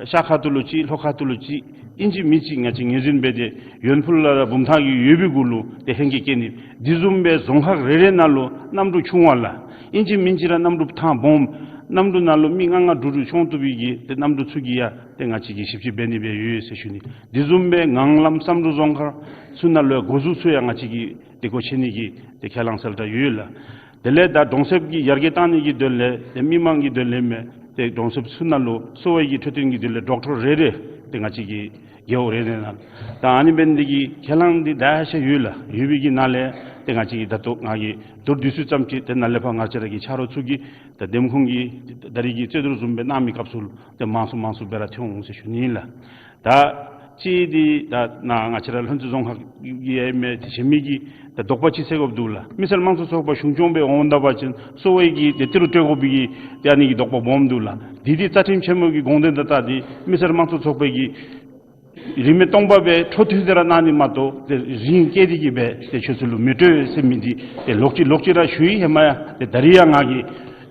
ཤར་ཁ་ཐུག་ལུ་ཅིག་ལྷོ་ཁ་ཐུག་ལུ་ཅིག་ཨིན་ཅི་མིན་ཅི་ང་བཅས་ངོས་འཛིན་འབད་དེ་ཡོན་ཕུལ་ལ་ར་བུམ་ཐང་གི་ཡོད་པའི་གུ་ལུ་ཏེ་ཧེང་སྐལ་བསྐྱལ་ནི། དེ་བཟུམ་སྦེ་རྫོང་ཁག་རེ་རེ་ནང་ལུ་གནམ་གྲུ་ཆུང་བ་ལགས། ཨིན་ཅི་མིན་ཅི་ར་གནམ་གྲུ་ཐང་སྦོམ་གནམ་གྲུ་ནང་ལུ་མི་ལྔ་ལྔ་དྲུག་དྲུག་མཆོང་བཏུབ་པའི་གི་ཏེ་གནམ་གྲུ་ཚུ་གི་ཡང་ཏེ་ང་བཅས་ཀྱིས་ཞིབ་དཔྱད་འབད་ནི་སྦེ་ཡོད་ཟེར་ཞུ་ནི། དེ་བཟུམ་སྦེ་ངང་ལམ་བསམ་གྲུབ་རྫོང་ཁག་ཚུ་ནང་ལུ་ཡང་འགོ་བཙུགས་ཚུ་ཡང་ང་བཅས་ཀྱིས་ཏེ་སྒོ་ཕྱེ་ནི་གི་ཏེ་ཁས་བླངས་གསལ་བསྒྲགས་ཡོད་ལགས། དེ་ལས་ད་གྲོང་གསེབ་ཀྱི་ཡར་རྒྱས་བཏང་ནི་གི་དོན་ལས་ཏེ་མི་མང་གི་དོན་ལས་མས། ཏེ་གྲོང་གསེབ་ཚུ་ནང་ལུ་གསོ་བའི་གི་འཕྲོད་བསྟེན་གྱི་དོན་ལས་ཌོག་ཊར་རེ་རེ་ཏེ་ང་བཅས་ཀྱི་རྒེད་འོག་རེ་རེ་ནང་ད་ཨ་ནི་འབད་ནི་འདི་གིས་ཁས་བླངས་འདི་ད་ཤ་ཡོད་ལགས། ཡོད་པའི་གི་ནང་ལས་ཏེ་ང་བཅས་ཀྱིས་ད་ལྟོ་ང་གིས་མདོར་བསྡུས་ཚུལ་ཙམ་ཅིག་ཏེ་ནཱ་ལས་ཕར་ང་བཅས་ར་གི་ཆ་རོགས་ཚུ་གིས་ད་འདེམས་ཁོངས་ཀྱི་ད་རིས་ཀྱི་རྩོད་བསྡུར་བཟུམ་སྦེ་གནང་མི་སྐབས་སུ་ཏེ་མང་སུ་མང་སུ་སྦེ་ར་ཐོན་འོང་ཟེར་ཞུ་ནི་ཨིན་ལགས། ད་ཅིག་འདི་ད་ནཱ་ང་བཅས་ར་ལྷུན་རྩེ་རྫོང་ཁག་གི་ཡང་མེན་ཏེ་གཞན་མི་གི་ད་དོགས་པ་ཅིག་སེལ་དགོཔ་འདུག་ལགས། མི་སེར་དམངས་གཙོ་ཚོགས་པ་གཞུང་སྐྱོང་སྦེ་འོངམ་ད་པ་ཅིན་གསོ་བའི་གི་ཏེ་ཏི་རུ་སྤྲོད་དགོ་པའི་གི་ཏེ་ཨ་ནི་གི་དོགས་པ་སྦོམ་འདུག་ལགས། འདི་འདི་རྩ་ཁྲིམས་ཆེན་མོ་གི་དགོངས་དོན་དང་ད་འདི་མི་སེར་དམངས་གཙོ་ཚོགས་པའི་གི་རིན་མེད་སྟོང་པ་སྦེ་འཕྲོ་མཐུད་དེ་ར་གནང་ནི་མ་གཏོགས་ཏེ་རིན་བསྐྱེད་དེ་གིས་སྦེ་ཏེ་ཁྱོད་ཚུ་ལུ་མི་སྤྲོད་ཟེར་མི་འདི་ཏེ་ལོག་ཅི་ལོག་ཅི་ར་ཞུ་ཡི། ཧེ་མ་ཡང་ཏེ་ད་རིས་ཡང་ང་གིས་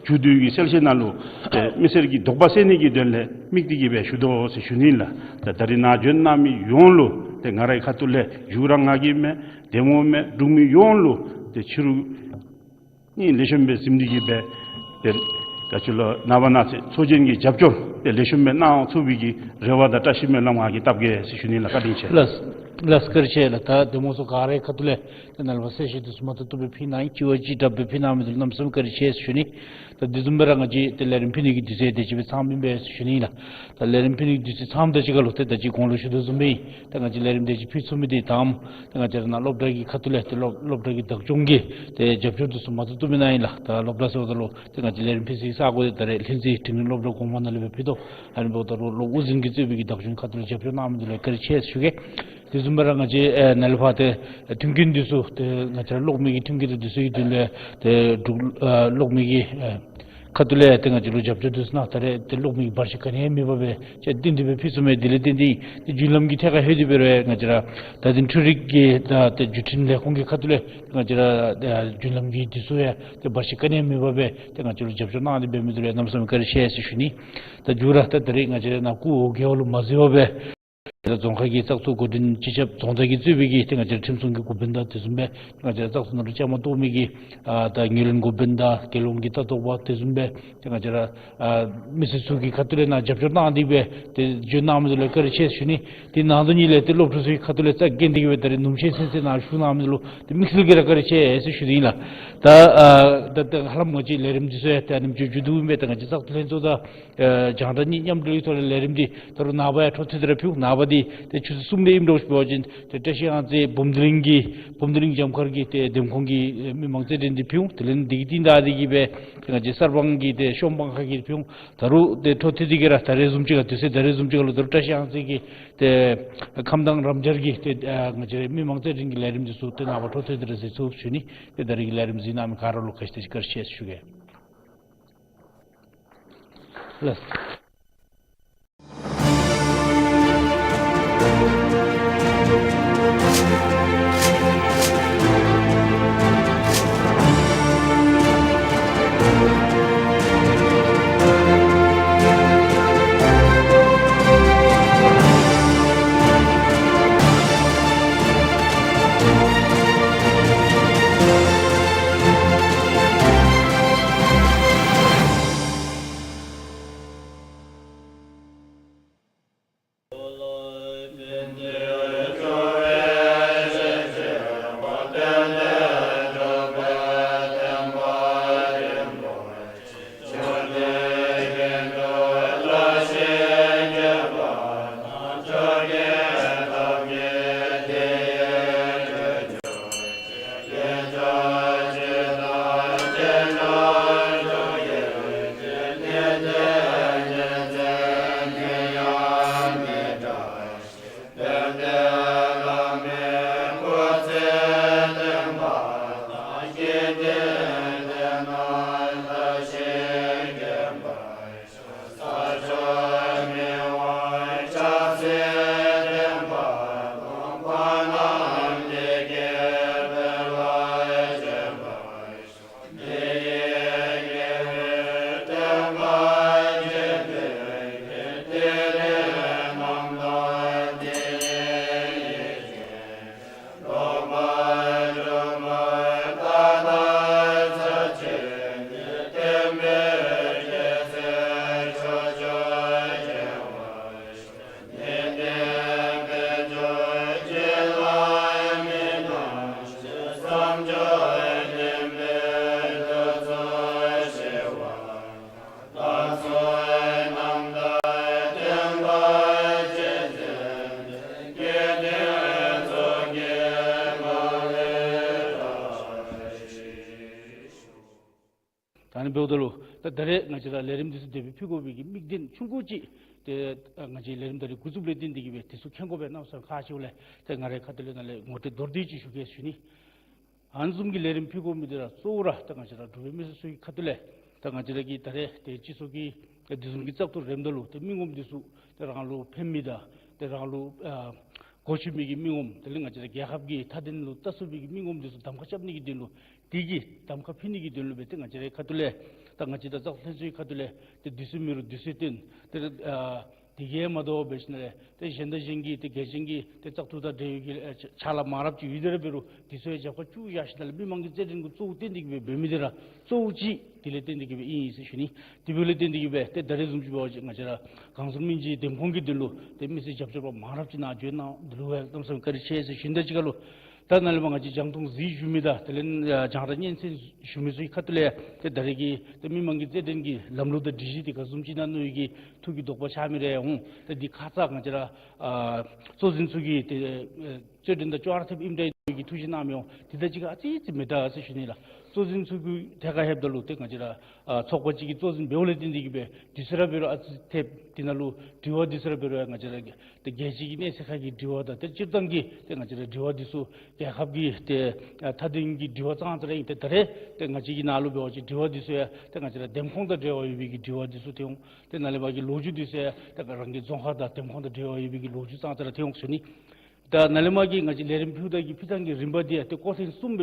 མཇུག་བསྡུ་གི་གསལ་བཤད་ནང་ལུ་ཏེ་མི་སེར་གྱི་དོགས་པ་སེལ་ནི་གི་དོན་ལས་དམིགས་ཏེ་གིས་སྦེ་ཞུ་དོ་ཟེར་ཞུ་ནི་ལགས། ཏེ་ད་རིས་ནཱ་འབྱོན་གནང་མི་ཡོངས་ལུ་ཏེ་ང་རའི་ཁ་ཐུག་ལས་མཇུག་ར་ང་གིས་མེན་འདེམས་ངོ་མེན་འབྲུག་མི་ཡོངས་ལུ་ཏེ་ཕྱི་རུ་ནི་ལེགས་ཤོམ་སྦེ་གཟིམ་སྟེ་གིས་སྦེ་ཏེ་ད་ཅི་ལོ་ནངས་པ་གནངས་ཚེ་ཚོགས་ཆེན་གྱི་རྒྱབ་སྐྱོར་ཏེ་ལེགས་ཤོམ་སྦེ་གནང་ཚུགས་པའི་གི་རེ་བ་དང་བཀྲ་ཤིས་སྨོན་ལམ་ང་གིས་བཏབ་གེ་ཟེར་ཞུ་ནི་ལགས། བཀའ་དྲིན་ཆེ། ལགས་ལགས་བཀའ་དྲིན་ཆེ་ལགས། ད་འདེམས་ངོ་ཚུ་ག་རའི་ཁ་ཐུག་ལས་ཏེ་ནཱ་ལས་ཕར་གསལ་བཤད་འདི་ཚུ་མ་ཐུབ་ཐུབ་སྦེ་ཕུལ་གནང་ཡི། ཅིག་བ་ཅིག་དྲག་སྦེ་ཕུལ་གནང་མི་འདི་ལུ་གནམ་མེད་ས་མེད་བཀའ་དྲིན་ཆེ་ཟེར་ཞུ་ནི། ད་དེ་བཟུམ་སྦེ་ར་ང་བཅས་ཏེ་ལས་རིམ་ཕུལ་ནི་གི་དུས་ཚོད་དེ་ཅིག་སྦེ་ཚངམ་ཨིན་པས་ཟེར་ཞུ་ནི་ལགས། ད་ལས་རིམ་ཕུལ་ནི་གི་དུས་ཚོད་ཚངམ་དང་གཅིག་ཁར་ལུ་ཏེ་ད་ཅི་གོང་ལུ་ཞུ་དོ་བཟུམ་སྦེ་ད་ང་བཅས་ལས་རིམ་དེ་ཅིག་ཕུལ་ཚུགས་མི་འདི་དང་ད་ང་བཅས་ར་ནཱ་སློབ་གྲྭ་གི་ཁ་ཐུག་ལས་ཏེ་སློབ་སློབ་གྲྭ་གི་བདག་སྐྱོང་གིས་ཏེ་རྒྱབ་སྐྱོར་འདི་ཚུ་མ་ཐུབ་ཐུབ་མི་ནང་ཨིན་ལགས། ད་སློབ་གྲྭ་ཟེརཝ་ད་ལུ་ཏེ་ང་བཅས་ལས་རིམ་ཕུལ་སའི་ས་གོ་འདི་ད་རེས་ལྷུན་རྩེ་འབྲིང་རིམ་སློབ་གྲྭ་གོང་མ་ནང་ལས་སྦེ་ཕུལ་དོ། ཨ་ནི་འབདཝ་ད་ལུ་སློབ་དབུ་འཛིན་གྱིས་གཙོས་པའི་གི་བདག་སྐྱོང་ཁ་ཐུག་ལས་རྒྱབ་སྐྱོར་གནང་མི་འདི་ལུ་བཀའ་དྲིན་ཆེ་ཟེར་ཞུ་གེ། དེ་བཟུམ་སྦེ་ར་ང་བཅས་ཨེ་ནཱ་ལས་ཕར་ཏེ་མཐུན་རྐྱེན་འདི་ཚུ་ཏེ་ང་བཅས་ར་གློག་མེ་གི་མཐུན་རྐྱེན་འདི་ཚུ་གི་དོན་ལས་ཏེ་འབྲུག་ཨ་གློག་མེ་གི་ཨེ་ཁ་ཐུག་ལས་ཏེ་ང་བཅས་ལུ་རྒྱབ་སྐྱོར་འདི་ཚུ་གནང་། ད་རེས་ཏེ་གློག་མེ་གི་བར་ཆད་ག་ནི་ཡང་མེད་པར་སྦེ་ཅིག་བཏོན་ཏེ་སྦེ་ཕུལ་ཚུགས་མི་འདི་ལས་བརྟེན་ཏེ་ཏེ་རྒྱུན་ལམ་གྱི་ཐད་ཁར་ལྷོད་དེ་སྦེ་ར་ང་བཅས་ར་ད་ཏེ་འཕྲུལ་རིག་གི་ད་ཏེ་བརྒྱུད་འཕྲིན་ལས་ཁུངས་ཀྱི་ཁ་ཐུག་ལས་ང་བཅས་ར་ཨ་རྒྱུན་ལམ་གྱི་འདི་ཚུ་ཡང་ཏེ་བར་ཆད་ག་ནི་ཡང་མེད་པར་སྦེ་ཏེ་ང་བཅས་ལུ་རྒྱབ་སྐྱོར་གནང་སྟེ་འབད་མི་འདི་ལུ་ཡང་གནམ་མེད་ས་མེད་བཀའ་དྲིན་ཆེ་ཟེར་ཞུ་ནི། ད་མཇུག་ར་ད་ད་རེས་ང་བཅས་ར་ནཱ་སྐུ་འོ་བརྒྱལ་བ་ལུ་མ་གཟིགས་པར་སྦེ་ད་རྫོང་ཁག་གི་བཙག་འཐུ་འགོ་འདྲེན་སྤྱི་ཁྱབ་རྫོང་བདག་གིས་གཙོས་པའི་གི་ཏེ་ང་བཅས་ར་ཁྲིམས་སྲུང་གི་འགོ་དཔོན་དང་དེ་བཟུམ་སྦེ་ང་བཅས་ར་བཙག་འཐུ་ནང་ལུ་བཅའ་མར་གཏོགས་མི་གི་ཨ་ད་ངོས་ལེན་འགོ་དཔོན་དང་རྒྱལ་ཡོངས་ཀྱི་ལྟ་རྟོག་པ་དེ་བཟུམ་སྦེ་ཏེ་ང་བཅས་ར་ཨ་མི་སེར་ཚུ་གི་ཁ་ཐུག་ལས་ནཱ་རྒྱབ་སྐྱོར་གནང་སྟེ་སྦེ་ཏེ་འབྱོན་གནང་མི་འདི་ལུ་བཀའ་དྲིན་ཆེ་ཟེར་ཞུ་ནི། དེ་ནང་དོན་ཉིད་ལས་ཏེ་སློབ་ཕྲུག་ཚུ་གི་ཁ་ཐུག་ལས་རྩ་འགེངས་ཏེ་གི་སྦེ་ད་རེས་ནུབ་ཕྱེད་ཚུན་ཚོད་ནཱ་བཞུགས་གནང་མི་འདི་ལུ་ཏེ་དམིགས་བསལ་གྱིས་ར་བཀའ་དྲིན་ཆེ་ཟེར་ཞུ་ནི་ཨིན་ལགས། ད་ཨ་ད་ད་ཧ་ལམ་ང་བཅས་ལས་རིམ་འདི་ཚུ་ཡང་ད་ཨ་ནེམ་ཅིག་མཇུག་བསྡུ་ཨིན་པས། ད་ང་བཅས་བཙག་འཐུ་ལྷན་ཚོགས་དང་ཨ་རྒྱང་བསྒྲགས་གཉིས་མཉམ་འབྲེལ་གྱི་ཐོག་ལས་ལས་རིམ་འདི་ད་རུང་ནངས་པ་ཡང་འཕྲོ་མཐུད་དེ་ར་ཕུལ། ནངས་པ་འདི་ཏེ་ཆུ་ཚོད་གསུམ་ལས་ཨིནམ་འདྲཝ་ཅིག་འབད་བ་ཅིན་ཏེ་བཀྲ་ཤིས་གཡང་རྩེ་འབུམ་སྡེ་གླིང་གི་འབུམ་སྡེ་གླིང་རྒྱབ་ཁར་གྱི་ཏེ་འདེམས་ཁོངས་ཀྱི་ཨེ་མི་མང་རྩེད་འགྲན་འདི་ཕུལ་འོང་། དེ་ལས་འདི་གི་རྟིང་བདའ་སྟེ་གི་སྦེ་ང་བཅས་གསར་སྤང་གི་ཏེ་ཤོམ་སྤང་ཁ་གི་ཕུལ་འོང་། ད་རུང་ཏེ་འཕྲོ་མཐུད་དེ་གི་ར་ད་རེས་བཟུམ་ཅིག་ཁར་དུས་ཚོད་ད་རེས་བཟུམ་ཅིག་ཁར་ལུ་ད་རུང་བཀྲ་ཤིས་གཡང་རྩེ་གི་ཏེ་ཁམས་དྭངས་རབ་འབྱར་གྱི་ཏེ་ཨ་ང་བཅས་རའི་མི་མང་རྩེད་འགྲན་གྱི་ལས་རིམ་འདི་ཚུ་ཏེ་ནངས་པ་འཕྲོ་མཐུད་དེ་ར་མཛད་ཚུགས་ཞུ་ནི། ཏེ་ད་རེས་ཀྱི་ལས་རིམ་གཟིགས་གནང་མི་ག་ར་ལུ་ག་ཅི་དེ་ཅིག་བཀའ་དྲིན་ཆེ་ཟེར་ཞུ་གེ། ལགས། ད་ཨ་ནི་འབདཝ་ད་ལུ་ད་ད་རེས་ང་བཅས་ར་ལས་རིམ་འདི་ཚུ་དེ་སྦེ་ཕུལ་དགོ་པའི་གི་དམིགས་དོན་ཆུང་ཀུ་ཅིག་ཏེ་ང་བཅས་ལས་རིམ་ད་རེས་འགོ་བཙུགསཔ་ལས་བརྟེན་ཏེ་གི་སྦེ་དེ་ཚུ་མཁྱེན་དགོ་པས། གནམ་མེད་ས་མེད་ཁག་ཆེཝ་ལས་ཏེ་ང་རའི་ཁ་ཐུག་ལས་ནཱ་ལས་ངོ་སྤྲོད་མདོར་བསྡུས་ཅིག་ཞུ་གེ་ཟེར་ཞུ་ནི། ཨ་ནི་བཟུམ་གྱི་ལས་རིམ་ཕུལ་དགོ་མི་འདི་ར་གཙོ་བོ་ར་ད་ང་བཅས་ར་འབྲུག་པའི་མི་སེར་ཚུ་གི་ཁ་ཐུག་ལས་ད་ང་བཅས་ར་གི་ད་རེས་ཏེ་སྤྱི་ཚོགས་ཀྱི་ཏེ་དེ་བཟུམ་གྱི་བཙག་འཐུ་རནམ་ད་ལུ་ཏེ་མི་ངོམ་འདི་ཚུ་ཏེ་རང་ལུ་ཕན་མི་དང་ཏེ་རང་ལུ་ཨ་གོ་ཆོད་མི་གི་མི་ངོམ་དེ་ལས་ང་བཅས་ར་རྒྱལ་ཁབ་ཀྱི་མཐའ་དོན་ལུ་ལྟ་ཚུགས་པའི་གི་མི་ངོམ་འདི་ཚུ་གདམ་ཁ་རྐྱབ་ནི་གི་དོན་ལུ་དེ་གི་གདམ་ཁ་ཕུལ་ནི་གི་དོན་ལུ་སྦེ་ཏེ་ང་བཅས་རའི་ཁ་ཐུག་ལས་ད་ང་བཅས་ད་བཙག་འཐུ་ལྷན་ཚོགས་ཀྱི་ཁ་ཐུག་ལས་ཏེ་དུས་ཚོད་མེད་རུང་དུས་ཚོད་བཏོན་ཏེ་ཨ་དེ་གིས་མ་དོ་བར་འབད་ཞིནམ་ལས་ཏེ་གཞན་དང་གཞན་གྱི་ཏེ་རྒྱལ་ཆེན་གྱི་ཏེ་བཙག་འཐུ་དང་འབྲེལ་ཡོད་ཀྱི་ཨ་ཕྱག་ལཱ་མང་རབས་ཅིག་ཡོད་དེ་ར་འབད་རུང་དེ་ཚུ་ཡང་རྒྱབ་ཁར་བཅུག་བཞག་ཞིནམ་ལས་མི་མང་གི་རྩེད་འགྲན་གུ་གཙོ་བོ་བཏོན་ཏེ་གི་སྦེ་འབད་མི་འདི་ར་གཙོ་བོ་ཅིག་དེ་ལས་བརྟེན་ཏེ་གི་སྦེ་ཨིན་ཟེར་ཞུ་ནི། དེ་འབདཝ་ལས་བརྟེན་ཏེ་གི་སྦེ་ཏེ་ད་རེས་བཟུམ་ཅིག་འབད་བ་ཅིན་ང་བཅས་ར་གངས་ཟུར་སྨན་བཅོས་འདེམས་ཁོངས་ཀྱི་དོན་ལུ་ཏེ་མི་སེར་རྒྱབ་སྐྱོར་པ་མང་རབས་ཅིག་ནཱ་བྱོན་གནང་། འདི་ལུ་ཡང་གནམ་མེད་ས་མེད་བཀའ་དྲིན་ཆེ་ཟེར་ཞུ་ནི། དང་གཅིག་ཁར་ལུ་ད་ནཱ་ལས་མར་ང་བཅས་རྒྱང་མཐོང་གཟིགས་བཞུགས་མི་དང་དེ་ལས་ཨ་རྒྱང་བསྒྲགས་སྙན་གསན་ཞུ་མི་ཚུ་གི་ཁ་ཐུག་ལས་ཏེ་ད་རེས་ཀྱི་ཏེ་མི་མང་གི་རྩེད་འགྲན་གྱི་ལམ་ལུགས་དང་སྒྲིག་གཞི་འདི་ག་བཟུམ་ཅིག་ཨིན་ན་མནོ་ནི་གི་ཐུགས་ཀྱི་དོགས་པ་ཆགས་མི་རེ་འོང་། ཏེ་འདི་ཁ་ཙ་ང་བཅས་ར་ཨ་གཙོ་འཛིན་ཚུ་གིས་ཏེ་ཨ་ རྩོད་འགྲན་དང་ཅོག་ར་འཐདཔ་ཨིནམ་འདྲ་ཡོད་པའི་གི་ཐུགས་བཞེད་གནང་མི་འོང་། དེ་དང་གཅིག་ཁར་ཨ་ཙི་ཙི་མི་འདྲ་ཟེར་ཞུ་ནི་ལགས། གཙོ་འཛིན་ཚུ་གི་ཐད་ཁར་ལྷོདཔ་ད་ལུ་ཏེ་ང་བཅས་ར་ཨ་ཚོགས་པ་ཅིག་གི་གཙོ་འཛིན་འབདཝ་ལས་བརྟེན་ཏེ་གིས་སྦེ་དུས་ཚོད་ར་འབད་རུང་ཨ་ཙི་ཐེབས། དེ་ནང་ལུ་དྲི་བ་འདི་ཚུ་ར་འབད་རུང་ང་བཅས་ར་གི་ཏེ་རྒྱལ་སྤྱི་གི་གནས་ཚད་ཁར་གྱི་དྲི་བ་དང་ཏེ་སྤྱིར་བཏང་གི་ཏེ་ང་བཅས་ར་དྲི་བ་འདི་ཚུ་རྒྱལ་ཁབ་ཀྱི་ཏེ་ཨ་མཐའ་དོན་གྱི་དྲི་བ་ཙང་ཙ་ར་ཨིན། ཏེ་ད་རེས་ཏེ་ང་བཅས་ཀྱི་ནང་ལུ་འབད་བ་ཅིན་དྲི་བ་འདི་ཚུ་ཡང་ཏེ་ང་བཅས་ར་འདེམས་ཁོངས་དང་འབྲེལ་བ་ཡོད་པའི་གི་དྲི་བ་འདི་ཚུ་ཐོན་འོང་། ཏེ་ནཱ་ལས་མར་གྱི་ལོ་རྒྱུས་འདི་ཚུ་ཡང་ཏེ་རང་གི་རྫོང་ཁག་དང་འདེམས་ཁོངས་དང་འབྲེལ་བ་ཡོད་པའི་གི་ལོ་རྒྱུས་ཙང་ཙ་ར་ཐོན་འོང་ཟེར་ཞུ་ནི། ད་ནཱ་ལས་མར་གྱི་ང་བཅས་ལས་རིམ་ཕུལ་བ་གི་ཕུལ་ཐངས་ཀྱི་རིམ་པ་འདི་ཡང་ཏེ་སྐོར་ཐེངས་གསུམ་སྦེ་